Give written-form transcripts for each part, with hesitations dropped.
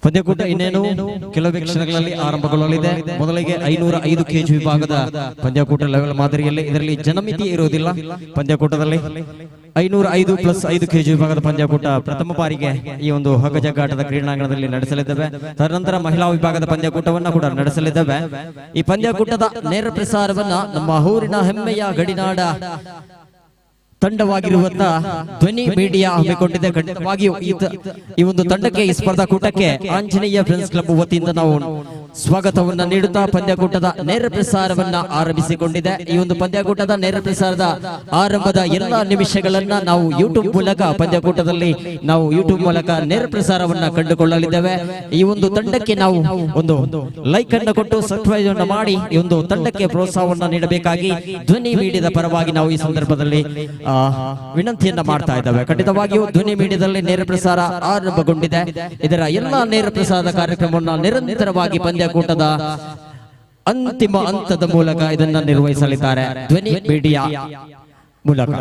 ಪಂದ್ಯಕೂಟ ಇನ್ನೇನು ಕೆಲವೇ ಕ್ಷಣಗಳಲ್ಲಿ ಆರಂಭಗೊಳ್ಳಲಿದೆ. ಮೊದಲಿಗೆ 505 ಕೆಜಿ ವಿಭಾಗದ ಪಂದ್ಯಕೂಟ ಲೆವೆಲ್ ಮಾದರಿಯಲ್ಲಿ, ಇದರಲ್ಲಿ ಜನಮಿತಿ ಇರುವುದಿಲ್ಲ. ಪಂದ್ಯಕೂಟದಲ್ಲಿ 505 ಪ್ಲಸ್ 5 ಕೆಜಿ ವಿಭಾಗದ ಪಂದ್ಯಕೂಟ ಪ್ರಥಮ ಬಾರಿಗೆ ಈ ಒಂದು ಹಗ್ಗಜಗ್ಗಾಟದ ಕ್ರೀಡಾಂಗಣದಲ್ಲಿ ನಡೆಸಲಿದ್ದೇವೆ. ತದನಂತರ ಮಹಿಳಾ ವಿಭಾಗದ ಪಂದ್ಯಕೂಟವನ್ನು ಕೂಡ ನಡೆಸಲಿದ್ದೇವೆ. ಈ ಪಂದ್ಯಕೂಟದ ನೇರ ಪ್ರಸಾರವನ್ನ ನಮ್ಮ ಊರಿನ ಹೆಮ್ಮೆಯ ಗಡಿನಾಡ ತಂಡವಾಗಿರುವಂತ ಧ್ವನಿ ಮೀಡಿಯಾ ಹಮ್ಮಿಕೊಂಡಿದೆ. ಖಂಡಿತವಾಗಿಯೂ ಈ ಒಂದು ತಂಡಕ್ಕೆ, ಈ ಸ್ಪರ್ಧಾಕೂಟಕ್ಕೆ ಆಂಜನೇಯ ಫ್ರೆಂಡ್ಸ್ ಕ್ಲಬ್ ವತಿಯಿಂದ ನಾವು ಸ್ವಾಗತವನ್ನ ನೀಡುತ್ತಾ ಪಂದ್ಯಕೂಟದ ನೇರ ಪ್ರಸಾರವನ್ನ ಆರಂಭಿಸಿಕೊಂಡಿದೆ. ಈ ಒಂದು ಪಂದ್ಯಕೂಟದ ನೇರ ಪ್ರಸಾರದ ಆರಂಭದ ಎಲ್ಲ ನಿಮಿಷಗಳನ್ನ ನಾವು ಯೂಟ್ಯೂಬ್ ಮೂಲಕ, ಪಂದ್ಯಕೂಟದಲ್ಲಿ ನಾವು ಯೂಟ್ಯೂಬ್ ಮೂಲಕ ನೇರ ಪ್ರಸಾರವನ್ನ ಕಂಡುಕೊಳ್ಳಲಿದ್ದೇವೆ. ಈ ಒಂದು ತಂಡಕ್ಕೆ ನಾವು ಒಂದು ಲೈಕ್ ಅನ್ನು ಕೊಟ್ಟು, ಸಬ್ಸ್ಕ್ರೈಬ್ ಅನ್ನು ಮಾಡಿ, ಈ ಒಂದು ತಂಡಕ್ಕೆ ಪ್ರೋತ್ಸಾಹವನ್ನ ನೀಡಬೇಕಾಗಿ ಧ್ವನಿ ಮೀಡಿಯಾದ ಪರವಾಗಿ ನಾವು ಈ ಸಂದರ್ಭದಲ್ಲಿ ವಿನಂತಿಯನ್ನ ಮಾಡ್ತಾ ಇದ್ದೇವೆ. ಖಂಡಿತವಾಗಿಯೂ ಧ್ವನಿ ಮೀಡಿಯಾದಲ್ಲಿ ನೇರ ಪ್ರಸಾರ ಆರಂಭಗೊಂಡಿದೆ. ಇದರ ಎಲ್ಲ ನೇರ ಪ್ರಸಾರದ ಕಾರ್ಯಕ್ರಮವನ್ನು ನಿರಂತರವಾಗಿ ಪಂದ್ಯಕೂಟದ ಅಂತಿಮ ಹಂತದ ಮೂಲಕ ಇದನ್ನ ನಿರ್ವಹಿಸಲಿದ್ದಾರೆ ಧ್ವನಿ ಮೀಡಿಯಾ ಮೂಲಕ.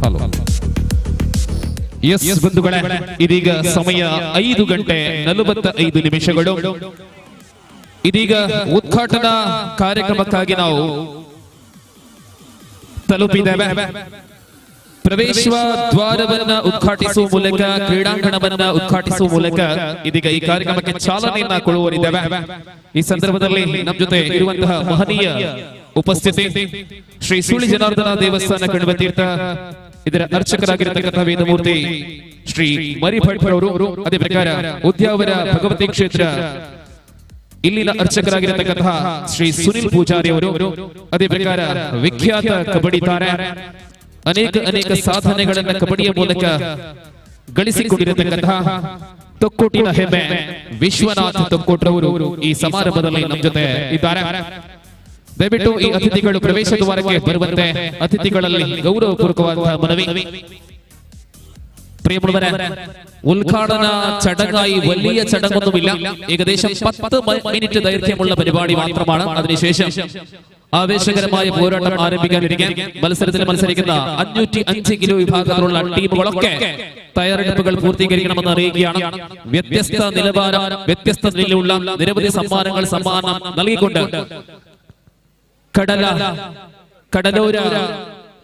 ಹಲೋ, ಎಸ್ ಬಂಧುಗಳೇ, ಇದೀಗ ಸಮಯ 5 ಗಂಟೆ 45 ನಿಮಿಷಗಳು. ಇದೀಗ ಉದ್ಘಾಟನಾ ಕಾರ್ಯಕ್ರಮಕ್ಕಾಗಿ ನಾವು ತಲುಪಿದ್ದೇವೆ. ಪ್ರವೇಶ ದ್ವಾರವನ್ನ ಉದ್ಘಾಟಿಸುವ ಮೂಲಕ, ಕ್ರೀಡಾಂಗಣವನ್ನ ಉದ್ಘಾಟಿಸುವ ಮೂಲಕ ಇದೀಗ ಈ ಕಾರ್ಯಕ್ರಮಕ್ಕೆ ಚಾಲನೆಯನ್ನ ಕೊಡುವರಿದ್ದೇವೆ. ಈ ಸಂದರ್ಭದಲ್ಲಿ ನಮ್ಮ ಜೊತೆ ಇರುವಂತಹ ಮಹನೀಯ ಉಪಸ್ಥಿತಿ ಶ್ರೀ ಸುಳ್ಳಿ ಜನಾರ್ದನ ದೇವಸ್ಥಾನ, ಕಣ್ವತೀರ್ಥ, ಇದರ ಅರ್ಚಕರಾಗಿರತಕ್ಕಂತಹ ವೇದಮೂರ್ತಿ ಶ್ರೀ ಮರಿಭಟ್ ಅವರು, ಅದೇ ಪ್ರಕಾರ ಉದ್ಯಾವರ ಭಗವತಿ ಕ್ಷೇತ್ರ, ಇಲ್ಲಿನ ಅರ್ಚಕರಾಗಿರತಕ್ಕಂತಹ ಶ್ರೀ ಸುನಿಲ್ ಪೂಜಾರಿ ಅವರು, ಅದೇ ಪ್ರಕಾರ ವಿಖ್ಯಾತ ಕಬಡ್ಡಿ ತಾರೆ, ಅನೇಕ ಅನೇಕ ಸಾಧನೆಗಳನ್ನ ಕಬಡ್ಡಿಯ ಮೂಲಕ ಗಳಿಸಿಕೊಂಡಿರತಕ್ಕಂತಹ ತೊಕ್ಕೊಟ್ಟಿನ ಹೆಮ್ಮೆ ವಿಶ್ವನಾಥ್ ತೊಕ್ಕೊಟ್ರವರು ಈ ಸಮಾರಂಭದಲ್ಲಿ ನಮ್ಮ ಜೊತೆ ಇದ್ದಾರೆ. ದಯವಿಟ್ಟು ಈ ಅತಿಥಿಗಳು ಪ್ರವೇಶ ದ್ವಾರಕ್ಕೆ ಬರುವಂತೆ ಅತಿಥಿಗಳಲ್ಲಿ ಗೌರವಪೂರ್ವಕವಾದಂತಹ ಮನವಿ. പ്രിയമുള്ളവരെ, ഉദ്ഘാടന ചടങ്ങായി വലിയ ചടങ്ങൊന്നുമില്ല. ഏകദേശം 10 മിനിറ്റ് ദൈർഘ്യമുള്ള പരിപാടി മാത്രമാണ്. അതിനുശേഷം ആവേശകരമായ പോരാട്ടം ആരംഭിക്കാനിരിക്കെ മത്സരത്തിൽ മത്സരിക്കുന്ന 505 കിലോ വിഭാഗത്തിലുള്ള ടീമുകളൊക്കെ തയ്യാറെടുപ്പുകൾ പൂർത്തീകരിക്കണമെന്ന് അറിയിക്കുകയാണ്. വ്യത്യസ്ത നിലവാരം, വ്യത്യസ്ത നിലയിലുള്ള നിരവധി സമ്മാനങ്ങൾ സമ്മാനം നൽകിക്കൊണ്ട് കടലോര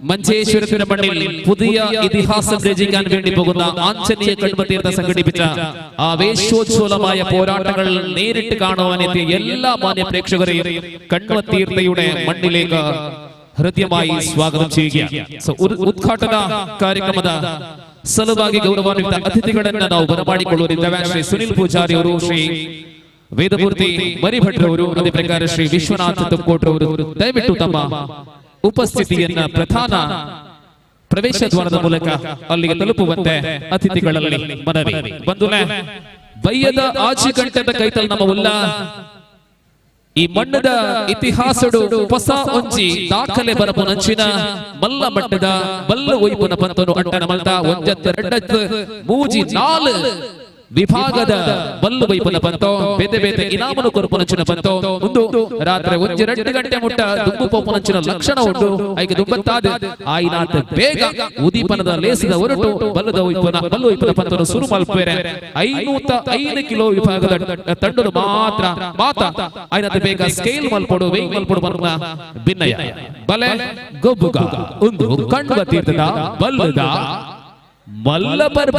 മഞ്ചേശ്വരത്തിന്റെ മണ്ണിൽ പുതിയ ഇതിഹാസം രചിക്കാൻ വേണ്ടി പോകുന്ന ആഞ്ജനേയ കണ്വതീർത്ഥ സംഘടിപ്പിച്ച ആവേശോജ്വലമായ പോരാട്ടങ്ങൾ നേരിട്ട് കാണുവാൻ എത്തിയ എല്ലാ മാന്യ പ്രേക്ഷകരെയും കണ്വതീർത്ഥയുടെ മണ്ണിലേക്ക് ಹೃದಯമായി ಸ್ವಾಗತ ചെയ്യുക. ಸೊ ಉದ್ಘಾಟನಾ ಕಾರ್ಯಕ್ರಮದ ಸಲುವಾಗಿ ಗೌರವಾನ್ವಿತ ಅತಿಥಿಗಳನ್ನ ನಾವು ಬರಮಾಡಿಕೊಳ್ಳುತ್ತಿದ್ದೇವೆ. ಶ್ರೀ ಸುನಿಲ್ ಪೂಜಾರಿ ಅವರು, ಶ್ರೀ ವೇದಮೂರ್ತಿ ಮರಿಭಟ್ರವರು, ಅದೇ ಪ್ರಕಾರ ಶ್ರೀ ವಿಶ್ವನಾಥ್ ತುಮಕೋಟ್ರವರು ದಯವಿಟ್ಟು ತಮ್ಮ ಉಪಸ್ಥಿತಿಯನ್ನ ಪ್ರಧಾನ ಪ್ರವೇಶ ದ್ವಾರದ ಮೂಲಕ ಅಲ್ಲಿಗೆ ತಲುಪುವಂತೆ ಅತಿಥಿಗಳಲ್ಲಿ ಮನವಿ. ಬಂಧುಗಳೇ, ಬಯ್ಯದ ಆಚಿ ಗಂಟೆದ ಕೈತಲ್ ನಮ್ಮ ಉಲ್ಲ ಈ ಮಣ್ಣದ ಇತಿಹಾಸಡು ಹೊಸ ಒಂಜಿ ದಾಖಲೆ ಬರಪುನಂಚಿನ ಮಲ್ಲ ಮಟ್ಟದ ಬಲ್ಲ ಒಯ್ಪುನ ಪಂತನು ಅಟ್ಟಣ ಮಲ್ತ ಒಂಜತ್ತು ಎರಡತ್ತು ಮೂಜಿ ನಾಲ್ ವಿಭಾಗದ ಬಲ್ಲು ಬೈಪುನ ಪಂತೋ ಬೇತೆ ಬೇತೆ ಇನಾಮನು ಕೊರಪುನಂಚಿನ ಪಂತೋ ಒಂದು ರಾತ್ರಿ ಒಂಜಿ 2 ಗಂಟೆ ಮುಟ್ಟ ದುಂಬು ಪೋಪುನಂಚಿನ ಲಕ್ಷಣ ಉಂಟು. ಐಕೆ ದುಂಬತ್ತಾದ ಆಯಿನಾತ ಬೇಗ ಉದೀಪನದ ಲೇಸದ ಹೊರಟು ಬಲ್ಲದ ಒಯ್ಪುನ ಬಲ್ಲು ಒಯ್ಪುನ ಪಂತನು ಸುರು ಮಲ್ಪೇರೆ. 505 ಕಿಲೋ ವಿಭಾಗದ ತಂಡನು ಮಾತ್ರ ಮಾತ ಆಯ್ನಾತ ಬೇಗ ಸ್ಕೇಲ್ ಮಲ್ಪೊಡು ವೇಗ್ ಮಲ್ಪೊಡು ಬರ್ನ ಭಿನ್ನಯ ಬಲೆ ಗೊಬ್ಬುಗ ಒಂದು ಕಣ್ವ ತೀರ್ಥದ ಬಲ್ಲದ ಮಲ್ಲ ಬರ್ಬ.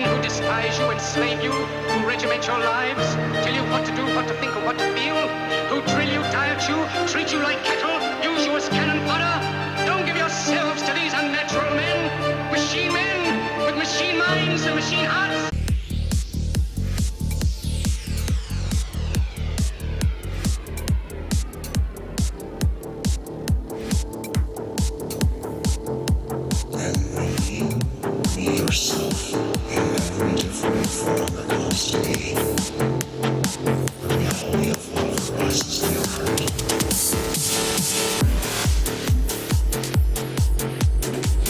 who despise you, enslave you, who regiment your lives, tell you what to do, what to think, or what to feel, who drill you, diet you, treat you like cattle, use you as cannon fodder. Don't give yourselves to these unnatural men, machine men with machine minds and machine hearts. And be yourself in every different form that comes to be. The reality of love rises in your heart.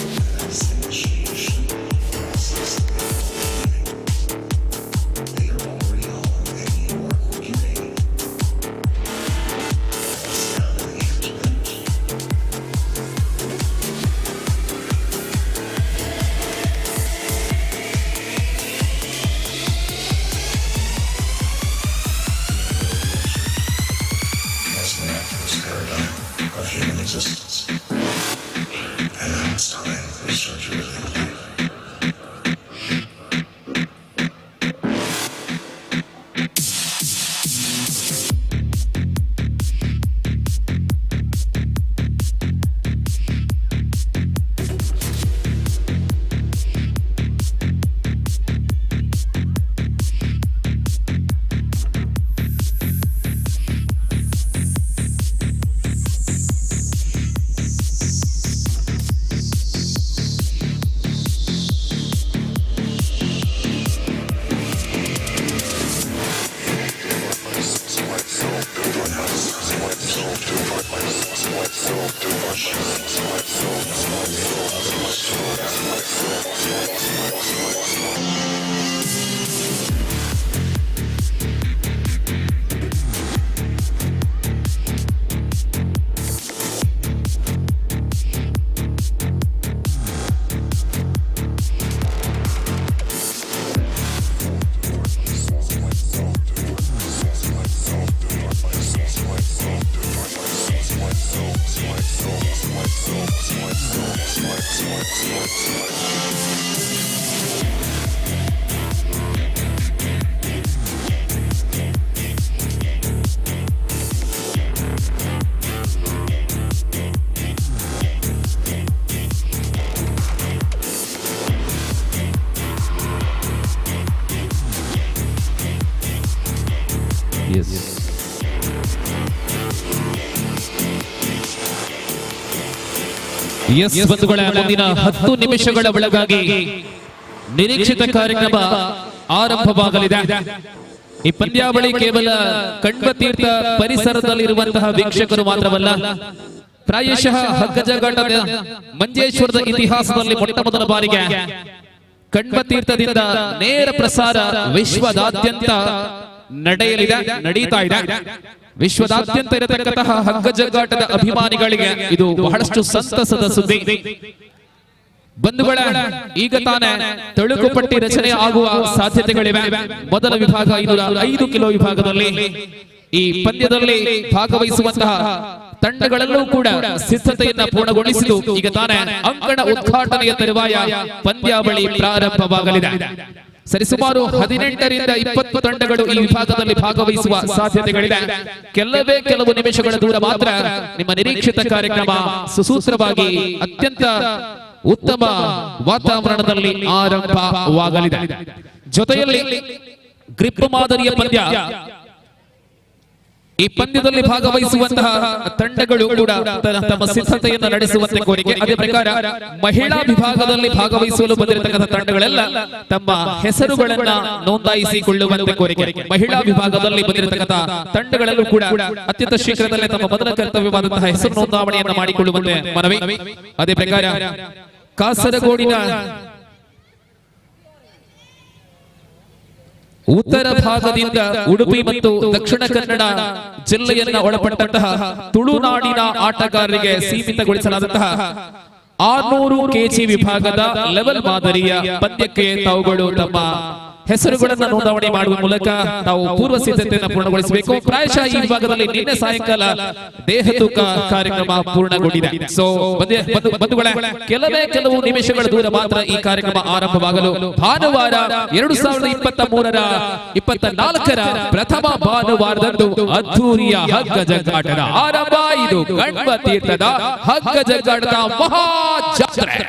And that's the initiation process that they call healing. They are already on and you are co-creating. That's down in the here tonight. That's the naturalist paradigm of human existence. And now it's time we start to really believe. S ಬಂಧುಗಳ, ಮುಂದಿನ 10 ನಿಮಿಷಗಳ ಒಳಗಾಗಿ ನಿರೀಕ್ಷಿತ ಕಾರ್ಯಕ್ರಮ ಆರಂಭವಾಗಲಿದೆ. ಈ ಪಂದ್ಯಾವಳಿ ಕೇವಲ ಕಣ್ವತೀರ್ಥ ಪರಿಸರದಲ್ಲಿರುವಂತಹ ವೀಕ್ಷಕರು ಮಾತ್ರವಲ್ಲ, ಪ್ರಾಯಶಃ ಹಗ್ಗಜಗ್ಗಾಟದ ಮಂಜೇಶ್ವರದ ಇತಿಹಾಸದಲ್ಲಿ ಮೊಟ್ಟ ಮೊದಲ ಬಾರಿಗೆ ಕಣ್ವತೀರ್ಥದಿಂದ ನೇರ ಪ್ರಸಾರ ವಿಶ್ವದಾದ್ಯಂತ ನಡೆಯಲಿದೆ, ನಡೀತಾ ಇದೆ. ವಿಶ್ವದಾದ್ಯಂತ ಇರತಕ್ಕಂತಹ ಹಗ್ಗಜಗ್ಗಾಟದ ಅಭಿಮಾನಿಗಳಿಗೆ ಇದು ಬಹಳಷ್ಟು ಸಂತಸದ ಸುದ್ದಿ. ಬಂಧುಗಳ, ಈಗ ತಾನೇ ತಳುಕು ಪಟ್ಟಿ ರಚನೆ ಆಗುವ ಸಾಧ್ಯತೆಗಳಿವೆ. ಮೊದಲ ವಿಭಾಗ 505 ಕಿಲೋ ವಿಭಾಗದಲ್ಲಿ ಈ ಪಂದ್ಯದಲ್ಲಿ ಭಾಗವಹಿಸುವಂತಹ ತಂಡಗಳಲ್ಲೂ ಕೂಡ ಸಿದ್ಧತೆಯನ್ನ ಪೂರ್ಣಗೊಳಿಸಿದ್ದು ಈಗ ತಾನೇ ಅಂಕಣ ಉದ್ಘಾಟನೆಯ ತರುವಾಯ ಪಂದ್ಯಾವಳಿ ಪ್ರಾರಂಭವಾಗಲಿದೆ. ಸರಿಸುಮಾರು 18 ರಿಂದ 20 ತಂಡಗಳು ಈ ವಿಭಾಗದಲ್ಲಿ ಭಾಗವಹಿಸುವ ಸಾಧ್ಯತೆಗಳಿದೆ. ಕೆಲವೇ ಕೆಲವು ನಿಮಿಷಗಳ ದೂರ ಮಾತ್ರ ನಿಮ್ಮ ನಿರೀಕ್ಷಿತ ಕಾರ್ಯಕ್ರಮ ಸುಸೂತ್ರವಾಗಿ ಅತ್ಯಂತ ಉತ್ತಮ ವಾತಾವರಣದಲ್ಲಿ ಆರಂಭವಾಗಲಿದೆ. ಜೊತೆಯಲ್ಲಿ ಗ್ರಿಪ್ ಮಾದರಿಯ ಪಂದ್ಯ, ಈ ಪಂದ್ಯದಲ್ಲಿ ಭಾಗವಹಿಸುವಂತಹ ತಂಡಗಳು ಕೂಡ ತಮ್ಮ ಸಿದ್ಧತೆಯನ್ನು ನಡೆಸುವಂತೆ ಕೋರಿಕೆ. ಅದೇ ಪ್ರಕಾರ ಮಹಿಳಾ ವಿಭಾಗದಲ್ಲಿ ಭಾಗವಹಿಸಲು ಬಂದಿರತಕ್ಕಂತಹ ತಂಡಗಳೆಲ್ಲ ತಮ್ಮ ಹೆಸರುಗಳನ್ನ ನೋಂದಾಯಿಸಿಕೊಳ್ಳುವಂತೆ ಕೋರಿಕೆ. ಮಹಿಳಾ ವಿಭಾಗದಲ್ಲಿ ಬಂದಿರತಕ್ಕಂತಹ ತಂಡಗಳಲ್ಲೂ ಕೂಡ ಅತ್ಯಂತ ಶೀಘ್ರದಲ್ಲೇ ತಮ್ಮ ಮೊದಲ ಕರ್ತವ್ಯವಾದಂತಹ ಹೆಸರು ನೋಂದಾವಣೆಯನ್ನು ಮಾಡಿಕೊಳ್ಳುವಂತೆ ಮನವಿ. ಅದೇ ಪ್ರಕಾರ ಕಾಸರಗೋಡಿನ ಉತ್ತರ ಭಾಗದಿಂದ ಉಡುಪಿ ಮತ್ತು ದಕ್ಷಿಣ ಕನ್ನಡ ಜಿಲ್ಲೆಯನ್ನ ಒಳಪಟ್ಟಂತಹ ತುಳುನಾಡಿನ ಆಟಗಾರರಿಗೆ ಸೀಮಿತಗೊಳಿಸಲಾದಂತಹ 600 ಕೆಜಿ ವಿಭಾಗದ ಲೆವೆಲ್ ಮಾದರಿಯ ಪಂದ್ಯಕ್ಕೆ ತಾವುಗಳು ತಮ್ಮ ಹೆಸರುಗಳನ್ನು ನೋಂದಾವಣೆ ಮಾಡುವ ಮೂಲಕ ತಾವು ಪೂರ್ವ ಸಿದ್ಧತೆಯನ್ನು ಪೂರ್ಣಗೊಳಿಸಬೇಕು. ಪ್ರಾಯಶಃ ಈ ವಿಭಾಗದಲ್ಲಿ ನಿನ್ನೆ ಸಾಯಂಕಾಲ ದೇಹ ತೂಕ ಕಾರ್ಯಕ್ರಮ ಪೂರ್ಣಗೊಂಡಿದೆ. ಸೊ ಬಂಧುಗಳೇ, ಕೆಲವೇ ಕೆಲವು ನಿಮಿಷಗಳ ದೂರ ಮಾತ್ರ ಈ ಕಾರ್ಯಕ್ರಮ ಆರಂಭವಾಗಲು ಭಾನುವಾರ 2023ರ 24ರ ಪ್ರಥಮ ಭಾನುವಾರದಂದು ಅದ್ಧೂರಿಯ ಹಗ್ಗ ಜಗ್ಗಾಟದ ಆರಂಭ. ಇದು ಕಣ್ವ ತೀರ್ಥದ ಹಗ್ಗ ಜಗ್ಗಾಟದ ಮಹಾ ಜಾತ್ರೆ.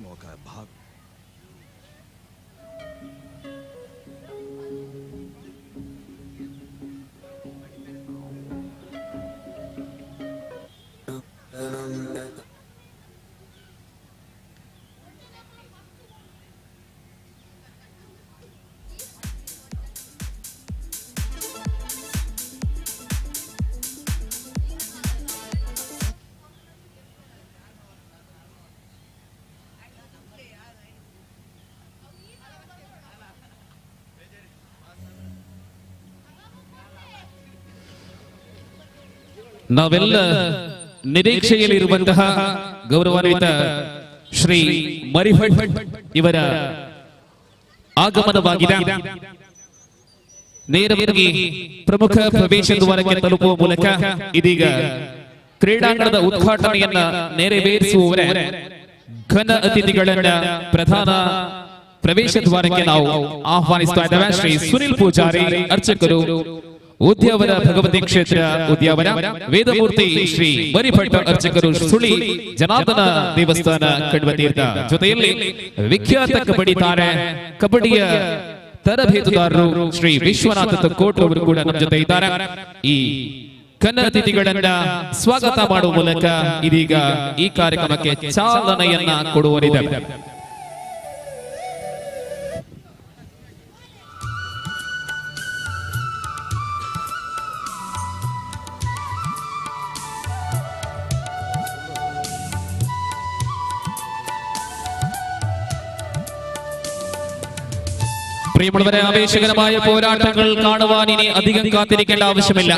मौका है, भाग। ನಾವೆಲ್ಲ ನಿರೀಕ್ಷೆಯಲ್ಲಿರುವಂತಹ ಗೌರವಾನ್ವಿತ ಶ್ರೀ ಮರಿಭಟ್ ಇವರ ಆಗಮನವಾಗಿದೆ. ನೇರವಾಗಿ ಪ್ರಮುಖ ಪ್ರವೇಶ ದ್ವಾರಕ್ಕೆ ತಲುಪುವ ಮೂಲಕ ಇದೀಗ ಕ್ರೀಡಾಂಗಣದ ಉದ್ಘಾಟನೆಯನ್ನ ನೆರವೇರಿಸುವವರೇ ಘನ ಅತಿಥಿಗಳನ್ನ ಪ್ರಧಾನ ಪ್ರವೇಶ ದ್ವಾರಕ್ಕೆ ನಾವು ಆಹ್ವಾನಿಸ್ತಾ ಇದ್ದೇವೆ. ಶ್ರೀ ಸುನಿಲ್ ಪೂಜಾರಿ ಅರ್ಚಕರು, ಉದ್ಯಾವರ ಭಗವತಿ ಕ್ಷೇತ್ರ ಉದ್ಯಾವರ, ವೇದಮೂರ್ತಿ ಶ್ರೀ ಮರಿಭಟ್ಟ ಅರ್ಚಕರು, ಸುಳಿ ಜನಾರ್ದನ ದೇವಸ್ಥಾನ ಕಣ್ವತೀರ್ಥ. ಜೊತೆಯಲ್ಲಿ ವಿಖ್ಯಾತ ಕಬಡ್ಡಿ ತಾರೆ, ಕಬಡ್ಡಿಯ ತರಬೇತುದಾರರು ಶ್ರೀ ವಿಶ್ವನಾಥ ತಕ್ಕೋಟ್ ಅವರು ಕೂಡ ನಮ್ಮ ಜೊತೆ ಇದ್ದಾರೆ. ಈ ಕನ್ನ ಅತಿಥಿಗಳನ್ನ ಸ್ವಾಗತ ಮಾಡುವ ಮೂಲಕ ಇದೀಗ ಈ ಕಾರ್ಯಕ್ರಮಕ್ಕೆ ಚಾಲನೆಯನ್ನ ಕೊಡುವರಿದ್ದಾರೆ. പ്രിയമുള്ളവരെ, ആവേശകരമായ പോരാട്ടങ്ങൾ കാണുവാൻ ഇനി അധികം കാത്തിരിക്കേണ്ട ആവശ്യമില്ല.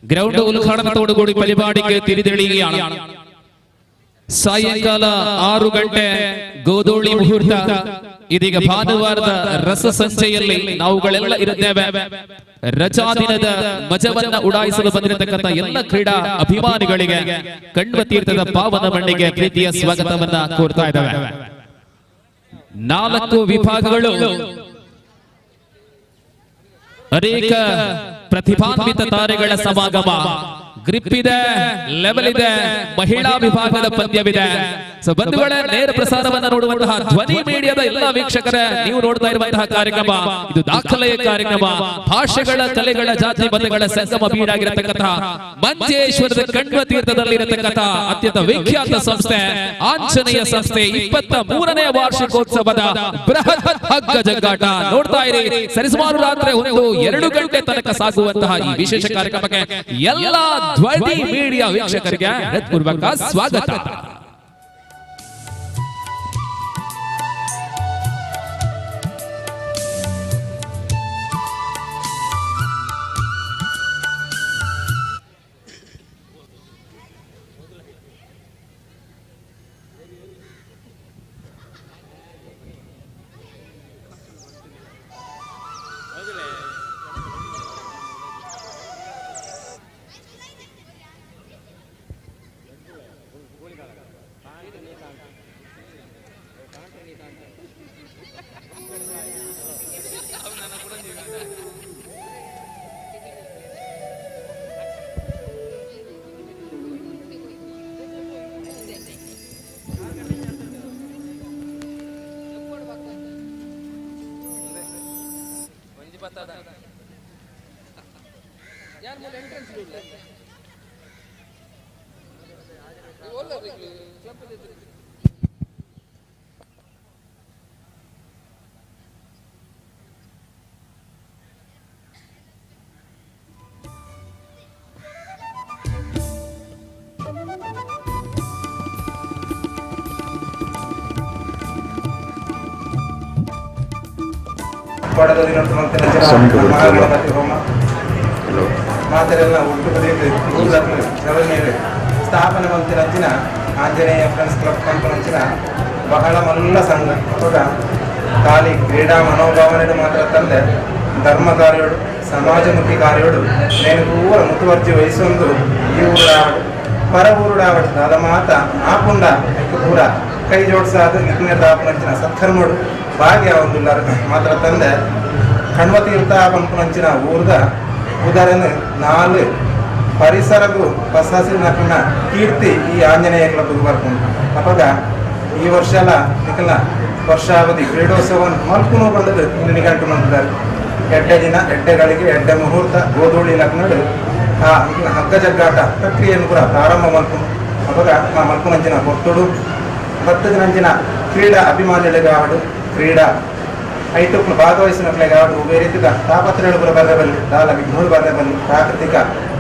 ഗ്രൗണ്ട് ഉദ്ഘാടനത്തോടുകൂടി പരിപാടിക്ക് തിരിതെളിയുകയാണ്. ಸಾಯಂಕಾಲ 6 ಗಂಟೆ ಗೋಧೂಳಿ ಮುಹೂರ್ತ. ಇದೀಗ ಭಾನುವಾರದ ರಸ ಸಂಜೆಯಲ್ಲಿ ನಾವುಗಳೆಲ್ಲ ಇರುತ್ತೇವೆ. ರಜಾ ದಿನದ ಮಜವನ್ನ ಉಡಾಯಿಸಲು ಬಂದಿರತಕ್ಕಂಥ ಎಲ್ಲ ಕ್ರೀಡಾ ಅಭಿಮಾನಿಗಳಿಗೆ ಕಣ್ವ ತೀರ್ಥದ ಪಾವನ ಮಣ್ಣಿಗೆ ಪ್ರೀತಿಯ ಸ್ವಾಗತವನ್ನ ಕೋರ್ತಾ ಇದ್ದಾವೆ. 4 ವಿಭಾಗಗಳು, ಅನೇಕ ಪ್ರತಿಭಾನ್ವಿತ ತಾರೆಗಳ ಸಮಾಗಮ. ಗ್ರಿಪ್ ಇದೆ, ಲೆವೆಲ್ ಇದೆ, ಮಹಿಳಾ ವಿಭಾಗದ ಪಂದ್ಯವಿದೆ. ಸೊ ಬಂಧುಗಳೇ, ನೇರ ಪ್ರಸಾರವನ್ನು ನೋಡುವಂತಹ ಧ್ವನಿ ಮೀಡಿಯಾದ ಎಲ್ಲ ವೀಕ್ಷಕರೇ, ನೀವು ನೋಡ್ತಾ ಇರುವಂತಹ ಕಾರ್ಯಕ್ರಮ ಇದು ದಾಖಲೆಯ ಕಾರ್ಯಕ್ರಮ. ಭಾಷೆಗಳ, ಕಲೆಗಳ, ಜಾತಿ ಮತಗಳ ಸಂಗಮ ಬೀಡಾಗಿರತಕ್ಕಂತಹ ಮಂಜೇಶ್ವರದ ಕಣ್ವ ತೀರ್ಥದಲ್ಲಿ ಇರತಕ್ಕಂತಹ ಅತ್ಯಂತ ವಿಖ್ಯಾತ ಸಂಸ್ಥೆ ಆಂಜನೇಯ ಸಂಸ್ಥೆ 23ನೇ ವಾರ್ಷಿಕೋತ್ಸವದ ಬೃಹತ್ ಹಗ್ಗ ಜಗ್ಗಾಟ ನೋಡ್ತಾ ಇರಿ. ಸರಿಸುಮಾರು ರಾತ್ರಿ 1-2 ಗಂಟೆ ತನಕ ಸಾಗುವಂತಹ ಈ ವಿಶೇಷ ಕಾರ್ಯಕ್ರಮಕ್ಕೆ ಎಲ್ಲ ಧ್ವನಿ ಮೀಡಿಯಾ ವೀಕ್ಷಕರಿಗೆ ಹೃತ್ಪೂರ್ವಕ ಸ್ವಾಗತ. ಮಾತೆರೆಲ್ಲ ಒಟ್ಟು ಸ್ಥಾಪನೆ ಮಂತಿನಂಚಿನ ಆಂಜನೇಯ ಫ್ರೆಂಡ್ಸ್ ಕ್ಲಬ್ ಪಂಪನಂಚಿನ ಬಹಳ ಮಲ್ಲ ಸಂಘ. ಅವಾಗ ಖಾಲಿ ಕ್ರೀಡಾ ಮನೋಭಾವನೆ ಮಾತ್ರ ತಂದೆ ಧರ್ಮ ಕಾರ್ಯೋಡು, ಸಮಾಜಮುಖಿ ಕಾರ್ಯೋಡು నేను ಪೂರ ಮುತುವರ್ಜಿ ವಹಿಸೊಂದು ಈ ಊರುಡಾವಡು ಪರ ಊರುಡಾವಡು ದಾದ ಮಾತ ಆಪುಂಡ ಪೂರ ಕೈ ಜೋಡಿಸಾದ ನಿಗ್ನ ದಾಪನಂಚಿನ ಸತ್ಕರ್ಮಡು ಭಾಗ್ಯ ಒಂದುಲ್ಲಾರು ಮಾತ್ರ ತಂದೆ ಕಣ್ವತೀರ್ಥ ಪಂಪನಂಚಿನ ಊರ್ದ ಉದಾಹರಣೆ ನಾಲ್ ಪರಿಸರಗೂ ಬಸ್ಸಾಸಿನ ಕೀರ್ತಿ ಈ ಆಂಜನೇಯ ಕ್ಲಬ್ ಬರ್ಕೊಂಡು. ಅಪಗ ಈ ವರ್ಷ ನಿಖಲ ವರ್ಷಾವಧಿ ಕ್ರೀಡೋತ್ಸವ ಮಲ್ಪುನು ಬಂದದ್ದು ನಿಘಂಟು ಮಂದಿದ್ದಾರೆ. ಎಡ್ಡೆ ದಿನ, ಎಡ್ಡೆಗಳಿಗೆ ಎಡ್ಡೆ ಮುಹೂರ್ತ ಗೋಧೂಳಿ ಲಗ್ನಡು ಆ ಹಗ್ಗ ಜಗ್ಗಾಟ ಪ್ರಕ್ರಿಯೆಯನ್ನು ಕೂಡ ಪ್ರಾರಂಭ ಮಲ್ಪುನು. ಅಪಗ ಆ ಮಲ್ಪುನಂಚಿನ ಪೊರ್ತುಡು ಬತ್ತದಿನಂಚಿನ ಕ್ರೀಡಾ ಅಭಿಮಾನಿಗಳಿಗಾವಡು ಕ್ರೀಡಾ ಐಟುಕ್ಲು ಭಾಗವಹಿಸಿನಕ್ಲೆಗಾವಡು ಬೇರೆ ರೀತಿಯ ತಾಪತ್ರಗಳು ಕೂಡ ಬರದೆ ಬಲ್ಲಿ, ದಾಲ ವಿಘ್ನಗಳು ಬರದೆ ಬಲ್ಲಿ, ಪ್ರಾಕೃತಿಕ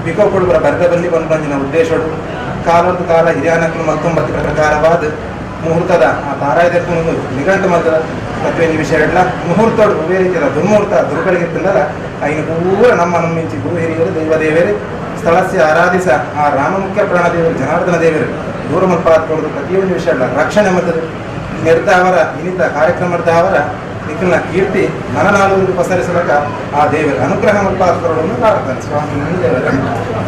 ವಿಕೋಪಗಳು ಕೂಡ ಬರದೆ ಬಲ್ಲಿ ಬಂದಿನ ಉದ್ದೇಶಗಳು ಕಾಲೊಂದು ಕಾಲ ಹಿರಿಯಾನಕ್ಲು ಮತ್ತೊಂಬತ್ತು ಪ್ರಕಾರವಾದ ಮುಹೂರ್ತದ ಆ ತಾರಾಯದಕ್ಕೂ ನಿಘಂಟು ಮಲ್ತದ ಮತ್ತೊಂದು ವಿಷಯ ಹೇಳಲ್ಲ. ಮುಹೂರ್ತೋಡು ಬೇರೆ ರೀತಿಯ ದುರ್ಮುಹೂರ್ತ ದುರ್ಗಳಿಗೆ ಐನು ಪೂರ ನಮ್ಮ ನಮ್ಮಿಂಚಿ ಗುರು ಹಿರಿಯರು ದೈವ ದೇವರು ಸ್ಥಳಸ್ಯ ಆರಾಧಿಸ ಆ ರಾಮಮುಖ್ಯ ಪ್ರಾಣದೇವರು ಜನಾರ್ದನ ದೇವರು ದೂರ ಮಲ್ಪಾದ ಕೊಡೋದು ಪ್ರತಿಯೊಂದು ವಿಷಯ ಅಲ್ಲ ರಕ್ಷಣೆ ಮತ್ತು ನಿರ್ಧಾವರ ಇನ್ನಿತ ಕಾರ್ಯಕ್ರಮದ ನಿಖಿಲ್ನ ಕೀರ್ತಿ ನನನಾಲೂರಿಗೆ ಪಸರಿಸಲಕ ಆ ದೇವರ ಅನುಗ್ರಹ ಮಲ್ಪಾದ ಕೊಡೋದನ್ನು ಪ್ರಾರ್ಥನೆ ಸ್ವಾಮಿ ದೇವರ.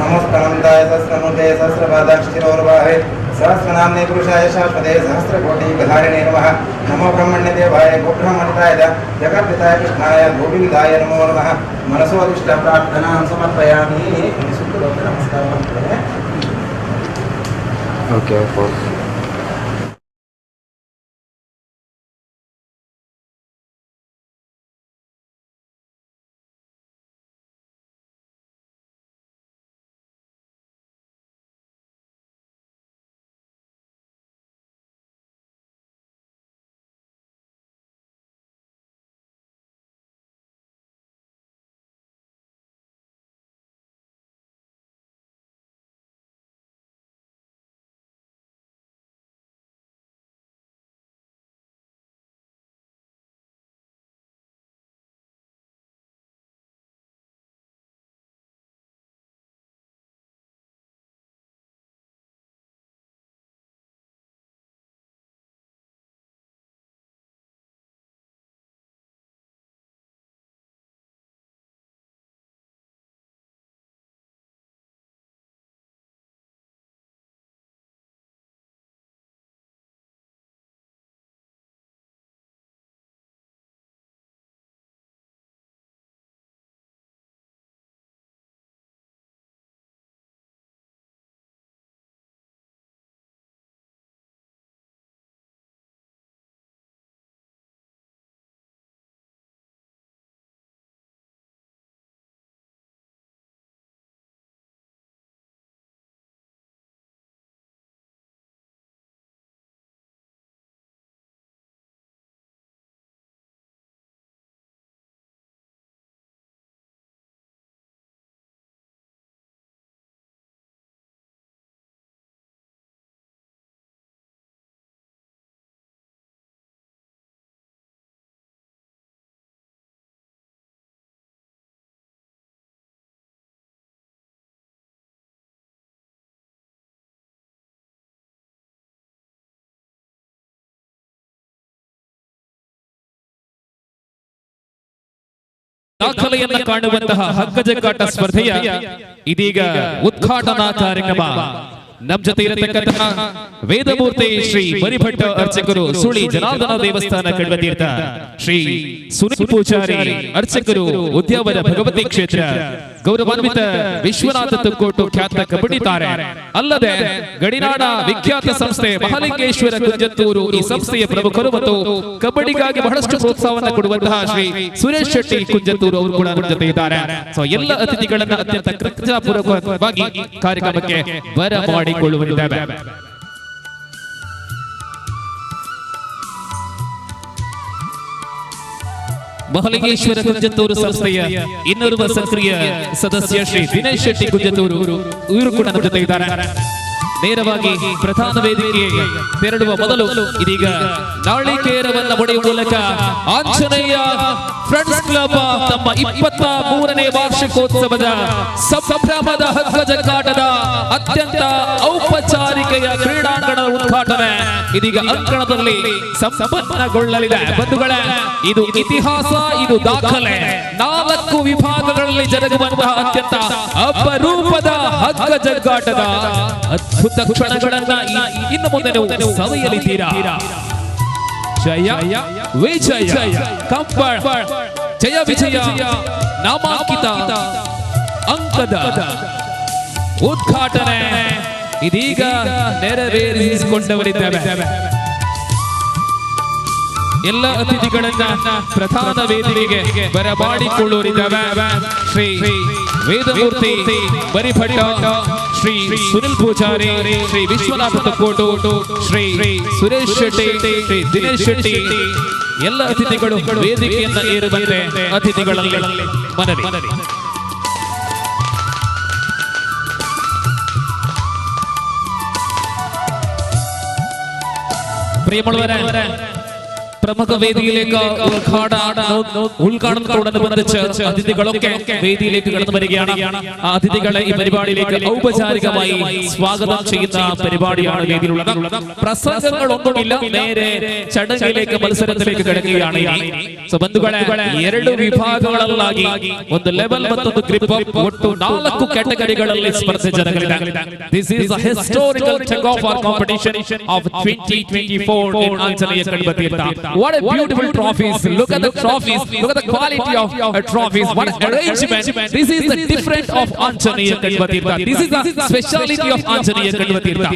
ನಮಸ್ತನಂದಾಯ ಸಹಸ್ರಮೂರ್ಧಯ ಸಹಸ್ರಪಾದಾಕ್ಷಿರೋರ್ವಾಹೇ ಸಹಸ್ರನಾಮ್ನೇ ಪುರುಷಾಯ ಶಾಶ್ವತೆ ಸಹಸ್ರಕೋಟಿ ಯುಗಧಾರಿಣೇ ನಮಃ. ನಮೋ ಬ್ರಹ್ಮಣ್ಯ ದೇವಾಯ ಗೋಬ್ರಹ್ಮಣಿತಾಯ ಜಗದ್ಪಿತಾಯ ಕೃಷ್ಣಾಯ ಗೋವಿಂದಾಯ ನಮೋ ನಮಃ. ಮನಸೋ ಅಧಿಷ್ಟ ಪ್ರಾರ್ಥನಾ ಸಮರ್ಪಯಾಮಿ. ನಮಸ್ಕಾರ ಮಾಡ್ತೇನೆ. Okay, four. ದಾಖಲೆಯನ್ನ ಕಾಣುವಂತಹ ಹಗ್ಗಜಗ್ಗಾಟ ಸ್ಪರ್ಧೆಯ ಇದೀಗ ಉದ್ಘಾಟನಾ ಕಾರ್ಯಕ್ರಮ. ನಮ್ಮ ಜೊತೆ ಇರತಕ್ಕಂತಹ ವೇದಮೂರ್ತಿ ಶ್ರೀ ಮರಿಭಟ್ಟ ಅರ್ಚಕರು ಸುಳಿ ಜನಾರ್ದನ ದೇವಸ್ಥಾನ ಕಣ್ವತೀರ್ಥ, ಶ್ರೀ ಸುನಿಲ್ ಪೂಜಾರಿ ಅರ್ಚಕರು ಉದ್ಯಾವರ ಭಗವತಿ ಕ್ಷೇತ್ರ, ಗೌರವಾನ್ವಿತ ವಿಶ್ವನಾಥ ತುಕ್ಕೋಟು ಖ್ಯಾತ ಕಬಡ್ಡಿ ತಾರೆ, ಅಲ್ಲದೆ ಗಡಿನಾಡ ವಿಖ್ಯಾತ ಸಂಸ್ಥೆ ಮಹಾಲಿಂಗೇಶ್ವರ ಕುಂಜತ್ತೂರು ಈ ಸಂಸ್ಥೆಯ ಪ್ರಮುಖರು ಮತ್ತು ಕಬಡ್ಡಿಗಾಗಿ ಬಹಳಷ್ಟು ಪ್ರೋತ್ಸಾಹವನ್ನು ಕೊಡುವಂತಹ ಶ್ರೀ ಸುರೇಶ್ ಶೆಟ್ಟಿ ಕುಂಜತ್ತೂರು ಅವರು ಕೂಡ ನಮ್ಮ ಜೊತೆ ಇದ್ದಾರೆ. ಸೊ ಎಲ್ಲ ಅತಿಥಿಗಳನ್ನ ಅತ್ಯಂತ ಕೃತಜ್ಞತಾಪೂರ್ವಕವಾಗಿ ಕಾರ್ಯಕ್ರಮಕ್ಕೆ ಬರಮಾಡಿಕೊಳ್ಳುವರಿದ್ದಾರೆ. ಮಹಾಲಿಂಗೇಶ್ವರ ಕುಂಜತ್ತೂರು ಸಂಸ್ಥೆಯ ಇನ್ನೋರ್ವ ಸಕ್ರಿಯ ಸದಸ್ಯ ಶ್ರೀ ದಿನೇಶ್ ಶೆಟ್ಟಿ ಕುಂಜತ್ತೂರು ಇವರು ಕೂಡ ನಮ್ಮ ಜೊತೆ ಇದ್ದಾರೆ. ನೇರವಾಗಿ ಪ್ರಧಾನ ವೇದಿಕೆಗೆ ತೆರಳುವ ಮೊದಲು ಇದೀಗ ನಾಳಿಕೇರವನ್ನು ಒಡೆಯುವ ಮೂಲಕ ಆಂಜನೇಯ ಫ್ರೆಂಡ್ಸ್ ಕ್ಲಬ್ ತಮ್ಮ 23ನೇ ವಾರ್ಷಿಕೋತ್ಸವದ ಸಂಭ್ರಮದ ಹಗ್ಗಜಗ್ಗಾಟದ ಅತ್ಯಂತ ಔಪಚಾರಿಕೆಯ ಕ್ರೀಡಾಂಗಣ ಉದ್ಘಾಟನೆ ಇದೀಗ ಅಂಕಣದಲ್ಲಿ ಸಂಪನ್ನಗೊಳ್ಳಲಿದೆ. ಬಂಧುಗಳೇ, ಇದು ಇತಿಹಾಸ, ಇದು ದಾಖಲೆ. 4 ವಿಭಾಗಗಳಲ್ಲಿ ಜರುಗುವಂತಹ ಅತ್ಯಂತ ಅಪರೂಪದ ಹಗ್ಗಜಗ್ಗಾಟದ ಅದ್ಭುತ ಕ್ಷಣಗಳನ್ನ ಇನ್ನು ಮುಂದೆ ನೀವು ಸವಿಯಲಿದ್ದೀರಾ. ಜಯ ವಿಜಯ ಕಂಬಳ ಜಯ ವಿಜಯ ನಾಮಾಂಕಿತ ಅಂಕದ ಉದ್ಘಾಟನೆ ಇದೀಗ ನೆರವೇರಿಸಿಕೊಂಡವರಿದ್ದೇವೆ. ಎಲ್ಲ ಅತಿಥಿಗಳನ್ನ ಪ್ರಧಾನ ವೇದಿಕೆಗೆ ಬರಮಾಡಿಕೊಳ್ಳುವರಿದ್ದೇವೆ. ಶ್ರೀ ವೇದಮೂರ್ತಿ ಬರಿಭಟ್ಟ, ಶ್ರೀ ಸುನಿಲ್ ಪೂಜಾರಿ, ಶ್ರೀ ವಿಶ್ವನಾಥ ತಕ್ಕೋಟು, ಶ್ರೀ ಸುರೇಶ್ ಶೆಟ್ಟಿ, ಶ್ರೀ ದಿನೇಶ್ ಶೆಟ್ಟಿ ಎಲ್ಲ ಅತಿಥಿಗಳು ವೇದಿಕೆಯನ್ನ ಏರುವಂತೆ ಅತಿಥಿಗಳಲ್ಲಿ ಮನವಿ. പ്രിയമുള്ളവരെ, പ്രമുഖ വേദിയിലേക്ക് ഉദ്ഘാടനത്തോടനുബന്ധിച്ച് അതിഥികളൊക്കെ വേദിയിലേക്ക് കടന്നു വരികയാണ്. ആ അതിഥികളെ ഈ പരിപാടിയിലേക്ക് ഔപചാരികമായി സ്വാഗതം ചെയ്യുന്ന പരിപാടിയാണ് വേദിയിലുള്ളത്. പ്രസംഗങ്ങളൊന്നുമില്ല, നേരെ ചടങ്ങിലേക്ക് മത്സരത്തിലേക്ക് കിടക്കുകയാണ്. ബന്ധുക്കളെ, 2 ವಿಭಾಗಗಳಲ್ಲಾಗಿ ಒಂದು ಲೆವೆಲ್ ಮತ್ತೊಂದು ಗ್ರಿಪ್, ಒಟ್ಟು 4 ಕ್ಯಾಟಗರಿಗಳಲ್ಲಿ ಸ್ಪರ್ಧೆ ಜರುಗಲಿದೆ. This is a historical tug of war competition of 2024 in Anjaneya Kanvatheertha. What a beautiful trophies. Look at the trophies. Look at the quality of trophies. What an arrangement. This is the difference of Anjaneya Kanvatheertha. This is the speciality of Anjaneya Kanvatheertha.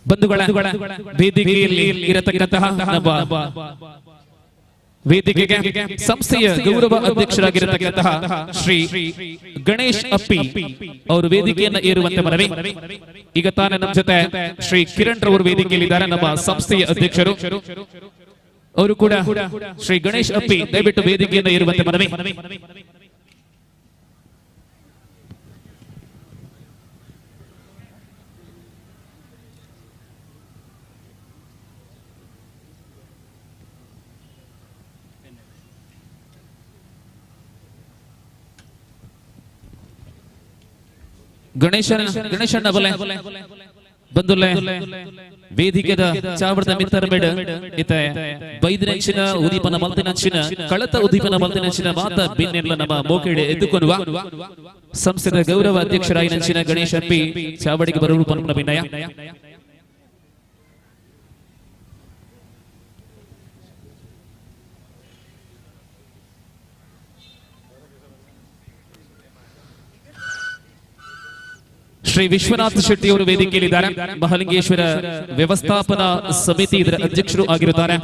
ಬಂಧುಗಳ, ವೇದಿಕೆಯಲ್ಲಿ ಇರತಕ್ಕಂತಹ ನಮ್ಮ ವೇದಿಕೆಗೆ ಸಂಸ್ಥೆಯ ಗೌರವ ಅಧ್ಯಕ್ಷರಾಗಿರತಕ್ಕಂತಹ ಶ್ರೀ ಗಣೇಶ್ ಅಪ್ಪಿ ಅವರು ವೇದಿಕೆಯನ್ನು ಏರುವಂತೆ ಮನವಿ. ಈಗ ತಾನೇ ನಮ್ಮ ಜೊತೆ ಶ್ರೀ ಕಿರಣ್ ರವರು ವೇದಿಕೆಯಲ್ಲಿದ್ದಾರೆ, ನಮ್ಮ ಸಂಸ್ಥೆಯ ಅಧ್ಯಕ್ಷರು ಅವರು ಕೂಡ. ಶ್ರೀ ಗಣೇಶ್ ಅಪ್ಪಿ ದಯವಿಟ್ಟು ವೇದಿಕೆಯನ್ನು ಏರುವಂತೆ ಮನವಿ. ಗಣೇಶಣ್ಣ ಬಲೆ ಬಂದುಲೆ ವೇದಿಕೆದ ಚಾವರದ ಮಿತ್ತರ ಬೇಡ ಇತ್ತೆ ಬೈದಿನಂಚಿನ ಉದೀಪನ ಮಲ್ತಿನಂಚಿನ ಕಳತ ಉದೀಪನ ಮಲ್ತಿನಂಚಿನ ಮಾತ ಬಿನ್ನೆಲ್ಲ ನಮ್ಮ ಮೋಕೆಡೆ ಎದ್ದುಕೊನುವ ಸಂಸ್ಥೆದ ಗೌರವ ಅಧ್ಯಕ್ಷರಾಯಿನಂಚಿನ ಗಣೇಶ ಪಿ ಚಾವಡಿಗೆ ಬರುವ ಪನ್ಪುನ ವಿನಯ. ಶ್ರೀ ವಿಶ್ವನಾಥ ಶೆಟ್ಟಿ ಅವರು ವೇದಿಕೆಯಲ್ಲಿದ್ದಾರೆ. ಮಹಾಲಿಂಗೇಶ್ವರ ವ್ಯವಸ್ಥಾಪನಾ ಸಮಿತಿ ಇದರ ಅಧ್ಯಕ್ಷರು ಆಗಿರುತ್ತಾರೆ.